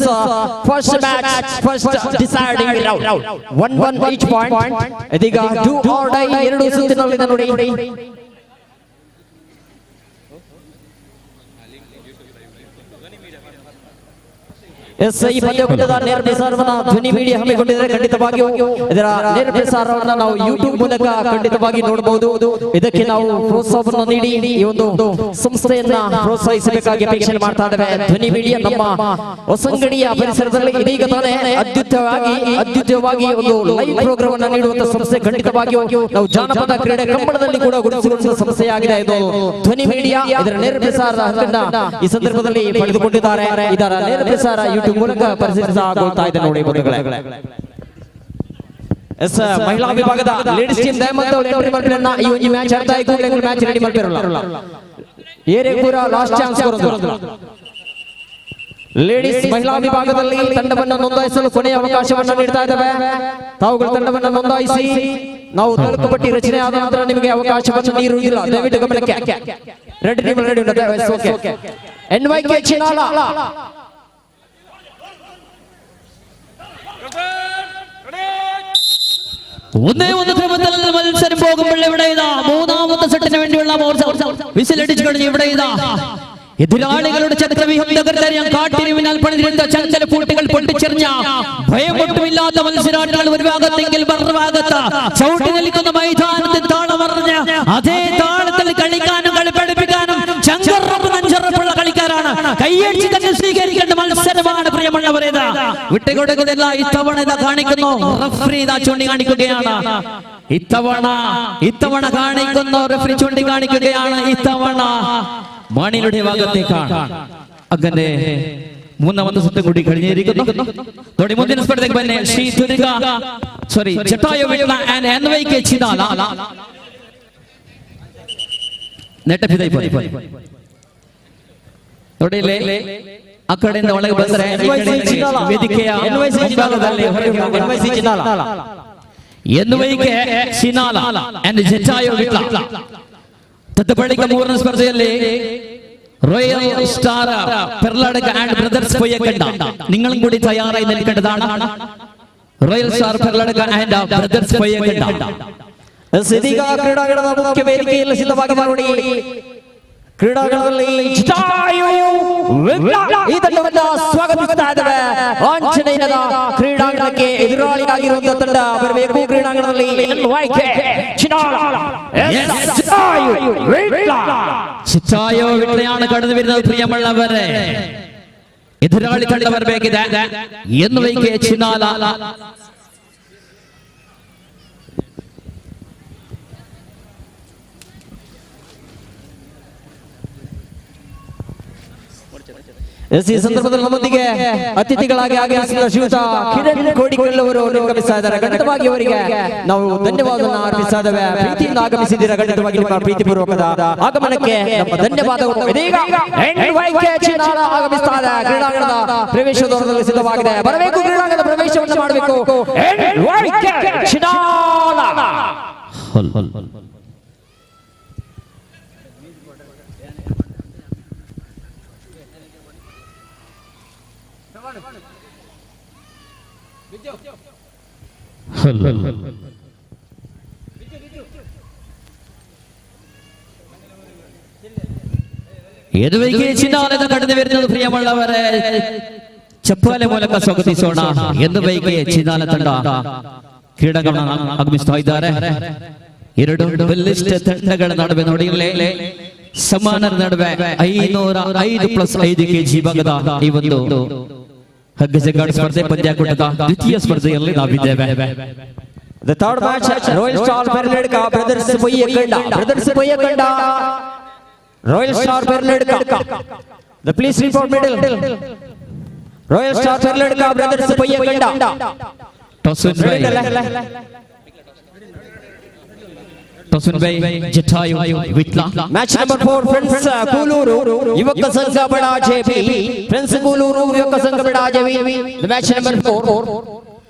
first match, first deciding round, 1-1 each point. ಇದೀಗ do or dye ಎರಡು ಸುತ್ತಿನಲ್ಲಿದೆ ನೋಡಿ. ಎಸ್ ಈ ಪಂದ್ಯಕೂಟದ ನೇರ ಪ್ರಸಾರವನ್ನ ಧ್ವನಿ ಮೀಡಿಯಾ ಹಮ್ಮಿಕೊಂಡಿದ್ದಾರೆ. ಖಂಡಿತವಾಗಿಯೂ ಇದರ ನೇರ ಪ್ರಸಾರವನ್ನ ನಾವು ಯೂಟ್ಯೂಬ್ ಮೂಲಕ ಖಂಡಿತವಾಗಿ ನೋಡಬಹುದು. ಇದಕ್ಕೆ ನಾವು ಪ್ರೋತ್ಸಾಹವನ್ನು ನೀಡಿ ಈ ಒಂದು ಸಂಸ್ಥೆಯನ್ನ ಪ್ರೋತ್ಸಾಹಿಸಬೇಕಾಗಿ ಅಪೇಕ್ಷೆ ಮಾಡ್ತಾ ಇದ್ದೇವೆ. ಧ್ವನಿ ಮೀಡಿಯಾ ನಮ್ಮ ಹೊಸಂಗಡಿಯ ಪರಿಸರದಲ್ಲಿ ಇದೀಗ ತಾನೇ ಅದ್ವಿತೀಯವಾಗಿ ಒಂದು ಲೈವ್ ಪ್ರೋಗ್ರಾಮ್ ಅನ್ನು ನೀಡುವಂತ ಸಂಸ್ಥೆ. ಖಂಡಿತವಾಗಿಯೂ ನಾವು ಜಾನಪದ ಕ್ರೀಡೆ ಕಂಬಳದಲ್ಲಿ ಕೂಡ ಗುರುತಿಸಿರುವ ಸಂಸ್ಥೆಯಾಗಿದೆ ಇದು ಧ್ವನಿ ಮೀಡಿಯಾ. ಇದರ ನೇರ ಪ್ರಸಾರದ ಹಕ್ಕನ್ನ ಈ ಸಂದರ್ಭದಲ್ಲಿ ಪಡೆದುಕೊಂಡಿದ್ದಾರೆ. ಇದರ ನೇರ ಪ್ರಸಾರ ಯೂಟ್ಯೂಬ್ ಮೂಲಕ ಪರಿಚಯಿಸಲಾಗುತ್ತಾ ಇದೆ ನೋಡಿ ಬಂಧುಗಳೇ. ಎಸ್ ಮಹಿಳಾ ವಿಭಾಗದ ಲೇಡೀಸ್ ಟೀಮ್ ದಯಮಂತ ಎಂಟ್ರಿ ಮಾಡ್ಪಿರನ್ನ ಈ ಒಂದು ಮ್ಯಾಚ್ ಆಡ್ತಾ ಇದ್ದು ಮ್ಯಾಚ್ ರೆಡಿ ಮಾಡ್ಪಿರಲ್ಲ. ಏರೇ ಪೂರ ಲಾಸ್ಟ್ ಚಾನ್ಸ್ ಕೊರೋದು. ಲೇಡೀಸ್ ಮಹಿಳಾ ವಿಭಾಗದಲ್ಲಿ ತಂಡವನ್ನು ನೋಂದಾಯಿಸಲು ಕೊನೆಯ ಅವಕಾಶವನ್ನು ನೀಡ್ತಾ ಇದ್ದೇವೆ. ತಾವುಗಳು ತಂಡವನ್ನು ನೋಂದಾಯಿಸಿ. ನಾವು ತಾಲೂಕು ಪಟ್ಟಿ ರಚನೆ ಆದ ನಂತರ ನಿಮಗೆ ಅವಕಾಶವನ್ನು ನೀಡುವುದಿಲ್ಲ, ದಯವಿಟ್ಟು ಗಮನಕ್ಕೆ. Ready team ready okay. N Y K Chinala ഒന്നേ ഒന്ന് ക്രമത്തിൽ മത്സരം പോകുമ്പോൾ ഇവിടെ ഇതാ മൂന്നാമത്തെ സെറ്റിന് വേണ്ടിയുള്ള വിസിലടിച്ചു കഴിഞ്ഞു. ഇവിടെ ഇതാ എതിരാളികളുടെ ചക്രവ്യൂഹം തകർത്തെറിയാൻ കാട്ടിന് പിന്നാൽ പണിതിരുന്ന ചഞ്ചല പൂട്ടികൾ പൊട്ടിച്ചെറിഞ്ഞ ഭയമൊട്ടുമില്ലാത്ത മത്സരാർത്ഥികൾ ഒരു ഭാഗത്തെങ്കിൽ മറുഭാഗത്ത് ചവിട്ടി നിൽക്കുന്ന മൈതാനത്തിൽ താളമറിഞ്ഞ് അതേ താളത്തിൽ കളിക്കാനും കളിപ്പഠിപ്പിക്കാനും ചങ്കറപ്പ് നഞ്ചറപ്പുള്ള കളിക്കാരാണ്. കയ്യടിച്ച് തന്നെ സ്വീകരിക്കേണ്ട മത്സരമാണ് പ്രിയമുള്ളവരേത്. വിട്ടുകൊടുക്കുന്നില്ല. ഇത്തവണ ഇതാ കാണിക്കുന്നു റഫറി ഇതാ ചൂണ്ടിക്കാണിക്കുകയാണ്. ഇത്തവണ കാണിക്കുന്നു റഫറി ചൂണ്ടിക്കാണിക്കുകയാണ്. ഇത്തവണ മാണിയുടെ ഭാഗത്തേക്കാണ്. അങ്ങനെ മൂന്നാമത്തെ സെറ്റും കൂടി കഴിഞ്ഞിരിക്കുന്നു. മുന്തിന സ്പർദ്ധയ്ക്ക് പിന്നെ Shri Durga sorry Jatayu Vitla and N Y K Chinala. ಆ ಕಡೆಯಿಂದ ಒಳಗೆ ಬಂದ್ರೆ ಈ ಕಡೆ ವೇದಿಕೆಯ ಮುಂಭಾಗದಲ್ಲಿ ಹೊರಗೆ NYK Chinala and Jatayu Vitla. ತದ ಬಳಿಕ ಮೂರನೇ ಸ್ಪರ್ಧೆಯಲ್ಲಿ Royal Star Perladka and Brothers Poyyakkanda നിങ്ങളും കൂടി തയ്യാറായി നിൽക്കേണ്ടതാണ്. Royal Star Perladka and Brothers Poyyakkanda. ಇದೀಗ ಕ್ರೀಡಾಂಗಣದ ಮುಖ್ಯ ವೇದಿಕೆಯಲ್ಲಿ ಸಿದ್ಧವಾಗಿದೆ ನೋಡಿ. ಕ್ರೀಡಾಂಗಣದಲ್ಲಿ ಜಟಾಯು ವಿಟ್ಲ ಈ ತಂಡವನ್ನ ಸ್ವಾಗತಿಸ್ತಾ ಇದ್ದೇವೆ. ಆಂಜನೇಯನ ಕ್ರೀಡಾಂಗಣಕ್ಕೆ ಎದುರಾಳಿಯಾಗಿರುವಂತಹ ತಂಡ ಬರಬೇಕು ಕ್ರೀಡಾಂಗಣದಲ್ಲಿ. NYK Chinala Jatayu Vitla. Jatayu വിಟ್ലയാണ് കടന്നു വരുന്നത് പ്രിയമുള്ളവരെ. എതിരാളി ತಂಡ ಬರಬೇಕಿದೆ NYK Chinala. S, ಈ ಸಂದರ್ಭದಲ್ಲಿ ನಮ್ಮೊಂದಿಗೆ ಅತಿಥಿಗಳಾಗಿ ಆಗಮಿಸಿದ ಶ್ರೀಯುತ ಕಿರಣ್ ಕೋಡಿಕಲ್ ಅವರು ನಿರ್ಗಮಿಸ್ತಾ ಇದ್ದಾರೆ. ಖಂಡಿತವಾಗಿ ಅವರಿಗೆ ನಾವು ಧನ್ಯವಾದವನ್ನು ಅರ್ಪಿಸ್ತಾ ಇದ್ದೇವೆ. ಪ್ರೀತಿಯಿಂದ ಆಗಮಿಸಿದ್ದೀರಾ, ಖಂಡಿತವಾಗಿ ನಿಮ್ಮ ಪ್ರೀತಿಪೂರ್ವಕದ ಆಗಮನಕ್ಕೆ ನಮ್ಮ ಧನ್ಯವಾದಗಳು. ಇದೀಗ NYK Chinala ಆಗಮಿಸ್ತಾ ಇದೆ. ಕ್ರೀಡಾಂಗಣದ ಪ್ರವೇಶ ದ್ವಾರದಲ್ಲಿ ಸಿದ್ಧವಾಗಿದೆ. ಬರಬೇಕು, ಕ್ರೀಡಾಂಗಣದ ಪ್ರವೇಶವನ್ನು ಮಾಡಬೇಕು NYK Chinala. NYK ಚಿನಾಲದ ಕಡന്നു വരുന്നത് ಪ್ರಿಯമുಳ್ಳವರೇ. ಚಪ್ಪಾಳೆ ಮೂಲಕ ಸ್ವಾಗತಿಸೋಣ. NYK Chinala ತಂಡ ಕ್ರೀಡಾಂಗಣ ಆಗಮಿಸ್ತಾ ಇದ್ದಾರೆ. ಎರಡು ಬಲಿಷ್ಠ ತಂಡಗಳ ನಡುವೆ ನೋಡಿರಲೇ ಸಮಾನರ ನಡುವೆ 505 ಪ್ಲಸ್ 5 ಕೆಜಿ ಭಾಗದ ಈ ಒಂದು ಹಗ್ಗ ಜಗ್ಗಾಟ ಸ್ಪರ್ಧೆ ಪಂದ್ಯಾಕೂಟದ ದ್ವಿತೀಯ ಸ್ಪರ್ಧೆಯಲ್ಲಿ ನಾವಿದ್ದೇವೆ. The third match, Royal Star Perladka Brothers Poyyakkanda. Brothers Poyyakkanda, Royal Star Perladka. The please report middle. Royal Star Perladka Brothers Poyyakkanda. Toss win by Jatayu Vitla. Match number 4, Friends Kuluru Yuvaka Sangha Bada JP. Friends Kuluru Yuvaka Sangha Bada JP. The match number 4.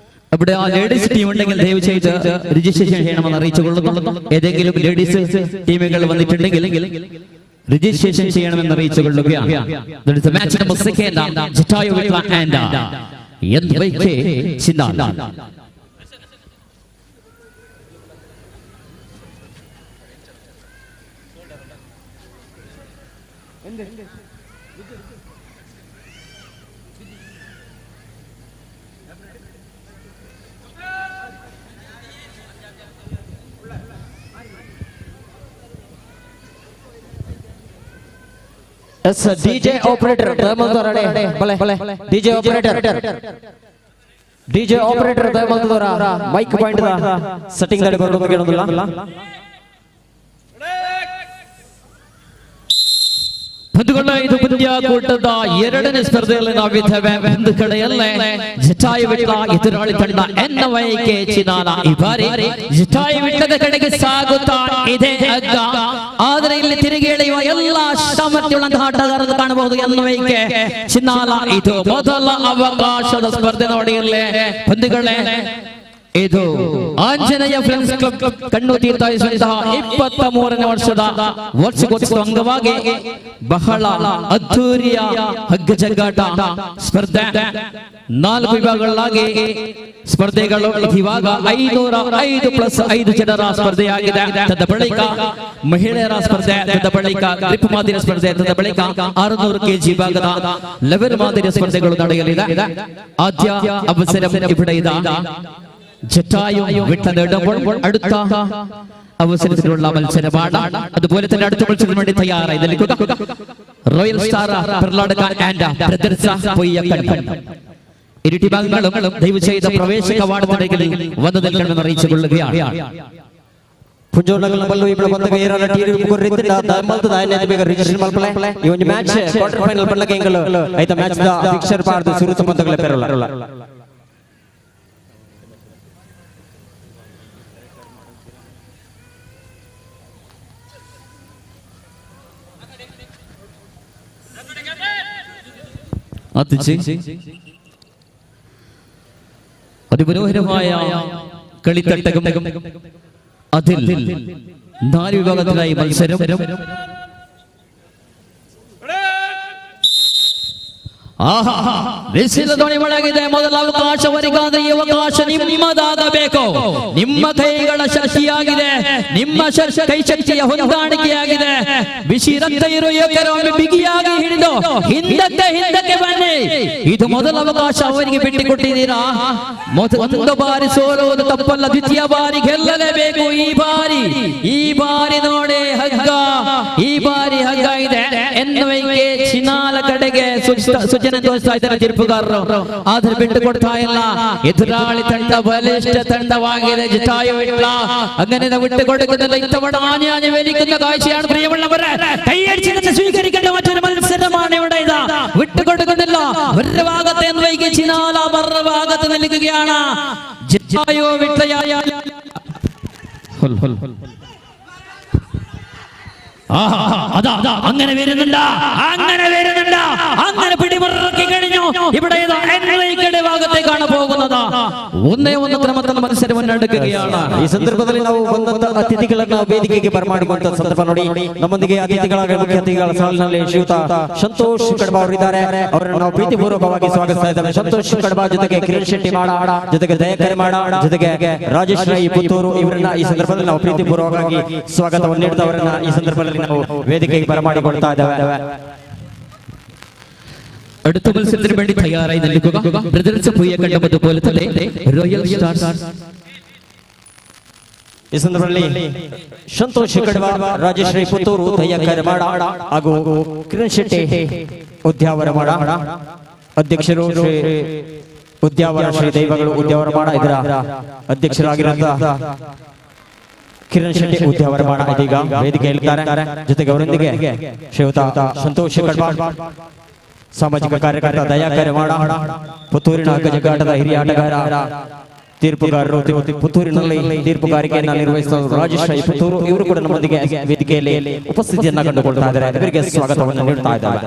അവിടെ ആ ladies team ഉണ്ടെങ്കിൽ ദയവ് ചെയ്ത് registration ചെയ്യണമെന്ന് അറിയിച്ചു കൊള്ളുന്നു. ഏതെങ്കിലും ladies ടീമുകൾ വന്നിട്ടുണ്ടെങ്കിൽ രജിസ്ട്രേഷൻ ചെയ്യണമെന്ന് അറിയിച്ചു കൊള്ളുകയാണ്. Match number 2, Jatayu Vitla and NYK Chinala. Yes, DJ operator ಬಲೆ DJ operator, DJ operator ದಯಮಾಲ್ದವರ mic point setting ದಲ್ಲಿ ಬರೋದು ಕೇಳೋದಿಲ್ಲ. ಬಂಧುಗಳ, ಇದು ಪಂದ್ಯಾಕೂಟದ ಎರಡನೇ ಸ್ಪರ್ಧೆಯಲ್ಲಿ ನಾವಿದ್ದೇವೆ. ಒಂದು ಕಡೆಯಲ್ಲೇ ಜಟಾಯು ವಿಟ್ಲ, ಎದುರಾಳಿ ತಂಡ NYK Chinala. ಈ ಬಾರಿ ಜಟಾಯು ವಿಟ್ಲದ ಕಡೆಗೆ ಸಾಗುತ್ತಾ ಇದೆ ಹಗ್ಗ. ಆದರೆ ಇಲ್ಲಿ ತಿರುಗಿ ಎಳೆಯುವ ಎಲ್ಲ ಸಾಮರ್ಥ್ಯವುಳ್ಳಂತಹ ಆಟಗಾರರನ್ನು ಕಾಣಬಹುದು. NYK Chinala ಇದು ಮೊದಲ ಅವಕಾಶದ ಸ್ಪರ್ಧೆ. ನೋಡಿ ಇಲ್ಲೇ ಬಂಧುಗಳೇ, ಇದು ಆಂಜನೇಯ ಫ್ರೆಂಡ್ಸ್ ಕ್ಲಬ್ ಕಣ್ಣು ತೀರ್ಥಾಯಿಸುವಂತಹ 23ನೇ ವರ್ಷದ ವಾರ್ಷಿಕೋತ್ಸವ ಅಂಗವಾಗಿ ಬಹಳ ಅದ್ಧೂರಿಯ ಹಗ್ಗ ಜಗ್ಗಾಟ ಸ್ಪರ್ಧೆ. 4 ವಿಭಾಗಗಳಾಗಿ ಸ್ಪರ್ಧೆಗಳು. ಇವಾಗ 505 ಪ್ಲಸ್ 5 ಜನರ ಸ್ಪರ್ಧೆಯಾಗಿದೆ. ತದ ಬಳಿಕ ಮಹಿಳೆಯರ ಸ್ಪರ್ಧೆ, ತದ ಬಳಿಕ ಗ್ರಿಪ್ ಮಾದರಿಯ ಸ್ಪರ್ಧೆ, ತದ ಬಳಿಕ 600 ಕೆಜಿ ಭಾಗದ ಲೆವೆಲ್ ಮಾದರಿಯ ಸ್ಪರ್ಧೆಗಳು ನಡೆಯಲಿದೆ. ಆದ್ಯ ಅವಸರ ഇവിടെ ಇದೆ ജറ്റായു വിട്ട നേടുമ്പോൾ അടുത്ത അവസരത്തിലുള്ള മത്സരമാണ്. അതുപോലെ തന്നെ അടുത്ത മത്സരത്തിന് വേണ്ടി തയ്യാറായി നിൽക്കുക Royal Star Perladka and Brothers Poyyakkanda. ഇരു ടീമംഗങ്ങളും ദയവ് ചെയ്ത പ്രവേശ കവാടത്തിലേക്ക് വന്നു നിൽക്കണമെന്ന് അറിയിച്ചു കൊള്ളുകയാണ്. ಪುಂಜೋರ್ನಗಲ್ನ ಬಲ್ಲು ಇಬ್ಬರು ಬಂದಾಗ ಏರಲ್ಲ ಟೀರು ಕೊರ್ರಿದ್ದ ದಮಲ್ದ ದಾಯನೆ ಬೇಗ ರಿಜಿಸ್ಟರ್ ಮಲ್ಪಲೆ. ಈ ಒಂದು ಮ್ಯಾಚ್ ಕ್ವಾರ್ಟರ್ ಫೈನಲ್ ಬಲ್ಲಕ್ಕೆ ಎಂಗಲ್ ಐತ ಮ್ಯಾಚ್ the fixture ಪಾರ್ದು ಸುರುತ ಪಂತಗಳ ಪೆರಲ್ಲ. അതിജി അതിമനോഹരമായ കളിത്തട്ടകം, അതിൽ 4 വിഭാഗത്തിലായി മത്സരം. ಬಿಸಿಲು ಧ್ವನಿ ಒಳಗಿದೆ. ಮೊದಲ ಅವಕಾಶವರಿಗಾದ್ರೆ ಈ ಅವಕಾಶ ನಿಮ್ಮದಾಗಬೇಕು. ನಿಮ್ಮ ಕೈಗಳ ಶಕ್ತಿಯಾಗಿದೆ, ನಿಮ್ಮ ಕೈ ಶಕ್ತಿಯ ಹೊಂದಾಣಿಕೆಯಾಗಿದೆ. ಬಿಸಿ ರಕ್ತ ಇರುವ ಯುವಕರು ಬಿಗಿಯಾಗಿ ಹಿಡಿದು ಹಿಂದಕ್ಕೆ ಹಿಂದಕ್ಕೆ ಬನ್ನಿ. ಇದು ಮೊದಲ ಅವಕಾಶ ಅವರಿಗೆ ಬಿಟ್ಟುಕೊಟ್ಟಿದ್ದೀರಾ. ಒಂದು ಬಾರಿ ಸೋಲುವುದು ತಪ್ಪಲ್ಲ, ದ್ವಿತೀಯ ಬಾರಿ ಗೆಲ್ಲಲೇಬೇಕು. ಈ ಬಾರಿ ನೋಡಿ ಹಗ್ಗ, ಈ ಬಾರಿ ಹಗ್ಗ ಇದೆ ಎನ್ನುವಿಕೆ ಚಿನಾಲ ಕಡೆಗೆ ಸೂಚನೆ ತೋರಿಸ್ತಾ ಇದ್ದಾರೆ ತೀರ್ಪುಗಾರರು. ಆದ್ರೆ ಬಿಟ್ಟು ಕೊಡ್ತಾ ಇಲ್ಲ. ಎದುರಾಳಿ ತಂಡ ಬಲಿಷ್ಠ ತಂಡವಾಗಿದೆ. ಜಿತಾಯು ಇಲ್ಲ, അങ്ങനെ വിട്ടു കൊടുക്കുന്നില്ല. ഇത്തവണ ആഞ്ഞാഞ്ഞ് വലിക്കുന്ന കാഴ്ചയാണ് പ്രിയമുള്ളവരെ. കൈയടിച്ച് സ്വീകരിക്കേണ്ട മറ്റൊരു മത്സരമാണ് ഇവിടെ. ഇതാ വിട്ടുകൊടുക്കുന്നില്ല. ഒരു ഭാഗത്തെ ചിനാല, മറുഭാഗത്ത് നിൽക്കുകയാണ് ജിതായു വിട്ടയായ. അതാ അങ്ങനെ വരുന്നുണ്ട്, അങ്ങനെ വരുന്നുണ്ട്, അങ്ങനെ പിടിമുറുക്കി കഴിഞ്ഞു. ഇവിടെ ഭാഗത്തേക്കാണ് പോകുന്നത്. 1-1 ಕ್ರಮದ ಮತ್ಸರ ಮುನ್ನಡೆಯುകയാണ്. ಈ ಸಂದರ್ಭದಲ್ಲಿ ನಾವು ಬಂದಂತ ಅತಿಥಿಗಳನ್ನ ವೇದಿಕೆಗೆ ಬರಮಾಡಿಕೊಂಡ ಸಂದರ್ಭ ನೋಡಿ. ನಮ್ಮೊಂದಿಗೆ ಅತಿಥಿಗಳಾಗಿ ಮುಖ್ಯ ಅತಿಥಿಗಳ ಸಾಲಿನಲ್ಲಿ ಶ್ರೀಯುತ ಸಂತೋಷ್ ಕಡಬ ಅವರಿದ್ದಾರೆ. ಅವರನ್ನು ನಾವು ಪ್ರೀತಿಪೂರ್ವಕವಾಗಿ ಸ್ವಾಗತಿಸ್ತಾ ಇದ್ದೇವೆ. ಸಂತೋಷ್ ಕಡಬ ಜೊತೆಗೆ ಕಿರಣ್ ಶೆಟ್ಟಿ ಮಾಡ, ಜೊತೆಗೆ ದಯಾಕರ್ ಮಾಡ, ಜೊತೆಗೆ ರಾಜೇಶ್ ರೈ ಪುತ್ತೂರು ಇವರನ್ನ ಈ ಸಂದರ್ಭದಲ್ಲಿ ನಾವು ಪ್ರೀತಿಪೂರ್ವಕವಾಗಿ ಸ್ವಾಗತವನ್ನು ನೀಡುತ್ತಾ ಅವರನ್ನ ಈ ಸಂದರ್ಭದಲ್ಲಿ ನಾವು ವೇದಿಕೆಗೆ ಬರಮಾಡಿಕೊಳ್ತಾ ಇದ್ದೇವೆ. അടുത്ത മത്സരത്തിന് വേണ്ടി തയ്യാറായി നിൽക്കുക. ബ്രദേഴ്സ് പുയ്യക്കണ്ടം, അതുപോലെ തന്നെ റോയൽ സ്റ്റാർസ്. ಈ ಸಂದರ್ಭದಲ್ಲಿ ಸಂತೋಷ್ ಕಡವ, ರಾಜೇಶ್ ರೈ ಪುತ್ತೂರು, ದಯಾಕರ್ ಮಾಡ ಹಾಗೂ ಕಿರಣ್ ಶೆಟ್ಟಿ ಉದ್ಯಾವರ ಮಾಡ ಅಧ್ಯಕ್ಷರು ಶ್ರೀ ಉದ್ಯಾವರ ಶ್ರೀ ದೈವಗಳು ಉದ್ಯಾವರ ಮಾಡ ಇದರ ಅಧ್ಯಕ್ಷರಾಗಿರುವಂತಹ ಕಿರಣ್ ಶೆಟ್ಟಿ ಉದ್ಯಾವರ ಮಾಡ ಇದೀಗ ವೇದಿಕೆಯಲ್ಲಿದ್ದಾರೆ. ಜೊತೆಗೆ ಅವರೊಂದಿಗೆ ಶ್ರೀಯುತ ಸಂತೋಷ್ ಕಡವ, ಸಾಮಾಜಿಕ ಕಾರ್ಯಕರ್ತ ದಯಾಕರ್ ಮಾಡ, ಪುತ್ತೂರಿನ ಹಗ್ಗಜಗ್ಗಾಟದ ಹಿರಿಯ ಆಟಗಾರ, ತೀರ್ಪುಗಾರರು, ಪುತ್ತೂರಿನಲ್ಲಿ ತೀರ್ಪುಗಾರಿಕೆಯನ್ನು ನಿರ್ವಹಿಸುವ ರಾಜೇಶ್ ರೈ ಪುತ್ತೂರು ಇವರು ಕೂಡ ನಮ್ಮೊಂದಿಗೆ ವೇದಿಕೆಯಲ್ಲಿ ಉಪಸ್ಥಿತಿಯನ್ನ ಕಂಡುಕೊಳ್ತಾ ಇದ್ದಾರೆ. ಇವರಿಗೆ ಸ್ವಾಗತವನ್ನು ನೀಡುತ್ತಾ ಇದ್ದಾರೆ.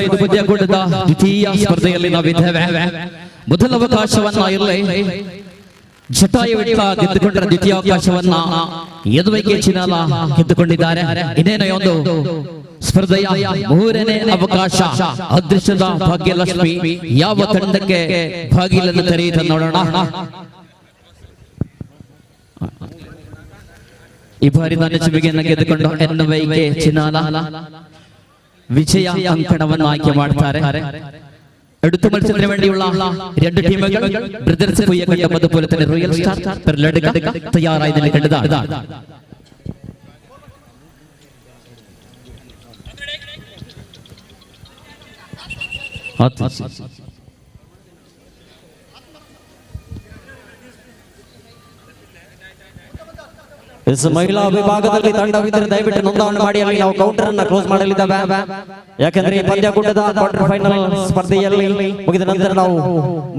ಇದು ಪಂದ್ಯಕೂಟದ ದ್ವಿತೀಯ ಸ್ಪರ್ಧೆಯಲ್ಲಿ ನಾವಿದ್ದೇವೆ. ಮೊದಲ ಅವಕಾಶವನ್ನ ಇಲ್ಲಿ ಜಟಾಯು ವಿಟ್ಲ ಗೆದ್ದುಕೊಂಡರ, ದ್ವಿತೀಯ ಅವಕಾಶವನ್ನ ಯದುವೈಕೆ ಚಿನಾಲ ಗೆದ್ದುಕೊಂಡಿದ್ದಾರೆ. ಇನ್ನೇನು ಒಂದು ಸ್ಪರ್ಧೆಯ ಮೂರನೇ ಅವಕಾಶ. ಅದೃಷ್ಟದ ಭಾಗ್ಯಲಕ್ಷ್ಮಿ ಯಾವ ತಂಡಕ್ಕೆ ಬಾಗಿಲನ್ನು ತೆರೆಯುತ್ತ ನೋಡೋಣ. ಈ ಬಾರಿ ನನ್ನ ಗೆದ್ದುಕೊಂಡು ಎನ್ವೈಕೆ ಚಿನಾಲ ವಿಜಯ ಅಂಕಣವನ್ನು ಆಯ್ಕೆ ಮಾಡ್ತಾರೆ. അടുത്ത മത്സരത്തിന് വേണ്ടിയുള്ള രണ്ട് ടീമുകൾ ബ്രദേഴ്സ് പുയ്യക്കണ്ടം, അതുപോലെ തന്നെ റോയൽ സ്റ്റാർ പെർലടുക്ക തയ്യാറായി നിൽക്കേണ്ടതാണ്. ಮಹಿಳಾ ವಿಭಾಗದಲ್ಲಿ ತಂಡವಿದ್ದರೆ ದಯವಿಟ್ಟು ನೋಂದಣಿ ಮಾಡಿ. ಅಲ್ಲಿ ನಾವು ಕೌಂಟರ್ ಅನ್ನ ಕ್ಲೋಸ್ ಮಾಡಲಿದ್ದೇವೆ. ಯಾಕೆಂದ್ರೆ ಈ ಪಂದ್ಯಕೂಟದ ಕ್ವಾರ್ಟರ್ ಫೈನಲ್ ಸ್ಪರ್ಧೆಯಲ್ಲಿ ಮುಗಿದ ನಂತರ ನಾವು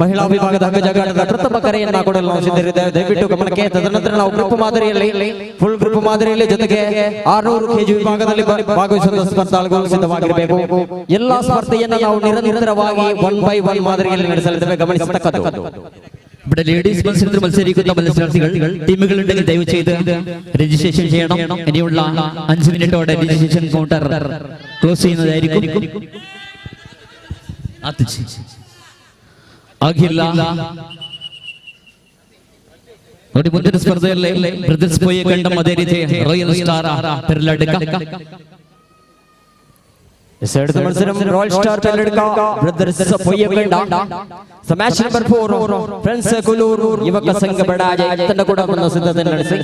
ಮಹಿಳಾ ವಿಭಾಗದ ಹಗ್ಗಜಗ್ಗಾಟದ ಪ್ರಥಮ ಕರೆಯನ್ನ ಕೊಡಲು ನಾವು ಸಿದ್ಧರಿದ್ದೇವೆ. ದಯವಿಟ್ಟು ಗಮನಕ್ಕೆ. ತದನಂತರ ನಾವು ಗ್ರೂಪ್ ಮಾದರಿಯಲ್ಲಿ, ಫುಲ್ ಗ್ರೂಪ್ ಮಾದರಿಯಲ್ಲಿ ಜೊತೆಗೆ 600 ಕೆಜಿ ವಿಭಾಗದಲ್ಲಿ ಭಾಗವಹಿಸುವ ಸ್ಪರ್ಧಾಳುಗಳು ಸಿದ್ಧವಾಗಿರಬೇಕು. ಎಲ್ಲಾ ಸ್ಪರ್ಧೆಯನ್ನ ನಾವು ನಿರಂತರವಾಗಿ 1 ಬೈ 1 ಮಾದರಿಯಲ್ಲಿ ನಡೆಸಲಿದ್ದೇವೆ. ಗಮನಿಸತಕ್ಕದ್ದು. ഇവിടെ ലേഡീസ് മത്സരത്തിൽ മത്സരിക്കുന്ന മത്സരാർത്ഥികൾ ടീമുകളുണ്ടെങ്കിൽ ദയവ് ചെയ്ത് രജിസ്ട്രേഷൻ ചെയ്യണം. ഇനിയുള്ള 5 മിനിറ്റോടെ registration counter close ചെയ്യുന്നതായിരിക്കും. അഖില ನೋಡಿ, ಮುಂದಿನ ಸ್ಪರ್ಧೆಯಲ್ಲಿ ಬ್ರದರ್ಸ್ ಪೊಯ್ಯಕಂಡಂ, ಅದೇ ರೀತಿ ರಾಯಲ್ ಸ್ಟಾರ್ ಪೆರ್ಲಡ್ಕ. അടുത്ത മത്സരം royal star Perladukka, brothers Poyyakanda. Match number 4 friends Kulur Yuvaka Sangha Badaje ತಂಡ ಕೂಡ ಸಿದ್ಧತೆ ನಡೆಸಿ.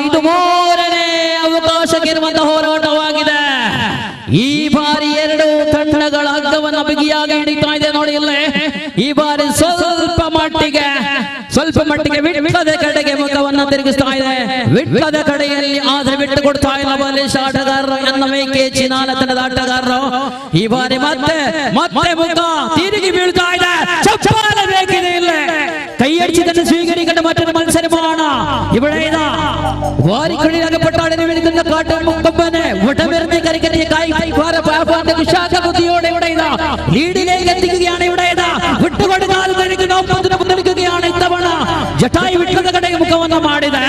ಇದು ಮೂರನೇ ಅವಕಾಶಕ್ಕೆ ಇರುವಂತಹ ಹೋರಾಟವಾಗಿದೆ. ಈ ಬಾರಿ ಎರಡು ತಂಡಗಳ ಹಗ್ಗವನ್ನು ಬಿಗಿಯಾಗಿ ಹಿಡಿತಾ ಇದೆ ನೋಡಿ ಇಲ್ಲೇ. ಈ ಬಾರಿ ಸ್ವಲ್ಪ ಮಟ್ಟಿಗೆ ವಿಟ್ಲದ ಕಡೆಗೆ ಮುಖವನ್ನು ತಿರುಗಿಸ್ತಾ ಇದೆ. ವಿಟ್ಲದ ಕಡೆಯಲ್ಲಿ ಆದ್ರೆ ಬಿಟ್ಟು ಕೊಡ್ತಾ ಇಲ್ಲ ಬಲಿಷ್ಠ ಆಟಗಾರರು ಎನ್ವೈಕೆ ಚಿನಾಲ ತಂಡದ ಆಟಗಾರರು. ಈ ಬಾರಿ ಮತ್ತೆ ಮತ್ತೆ ಮುಖ ತಿರುಗಿ ಬೀಳ್ತಾ ಇದೆ. ಚಪ್ಪಾಳೆ ಬೇಕಿದೆ ಇಲ್ಲೇ. ಕೈ ಅಡಿಸಿದ್ದನ್ನು ಸ್ವೀಕರಿಸಿಕೊಂಡು ಮತ್ತೊಂದು ಮತ್ಸರമാണ്. ഇവിടെ ഇതാ വാരിക്കുള്ളിലകപ്പെട്ടാടിനെ വിളിക്കുന്ന കാട്ടുകൊമ്പനെ വടമെറിഞ്ഞ് കരിക്കറ്റിയ കുശാഗബുദ്ധിയോടെ ഇവിടെ ഇതാ ലീഡിലേക്ക് എത്തിക്കുകയാണ്. ഇവിടെ ഇതാ വിട്ടുകൊടുക്കാതെ നിൽക്കുന്ന ഒപ്പത്തിന് മുന്നിൽക്കുകയാണ്. ഇത്തവണ ಜಟಾಯಿ ವಿಟ್ಲದ ಕಡೆಗೆ ಮುಖವನ್ನು ಮಾಡಿದೆ.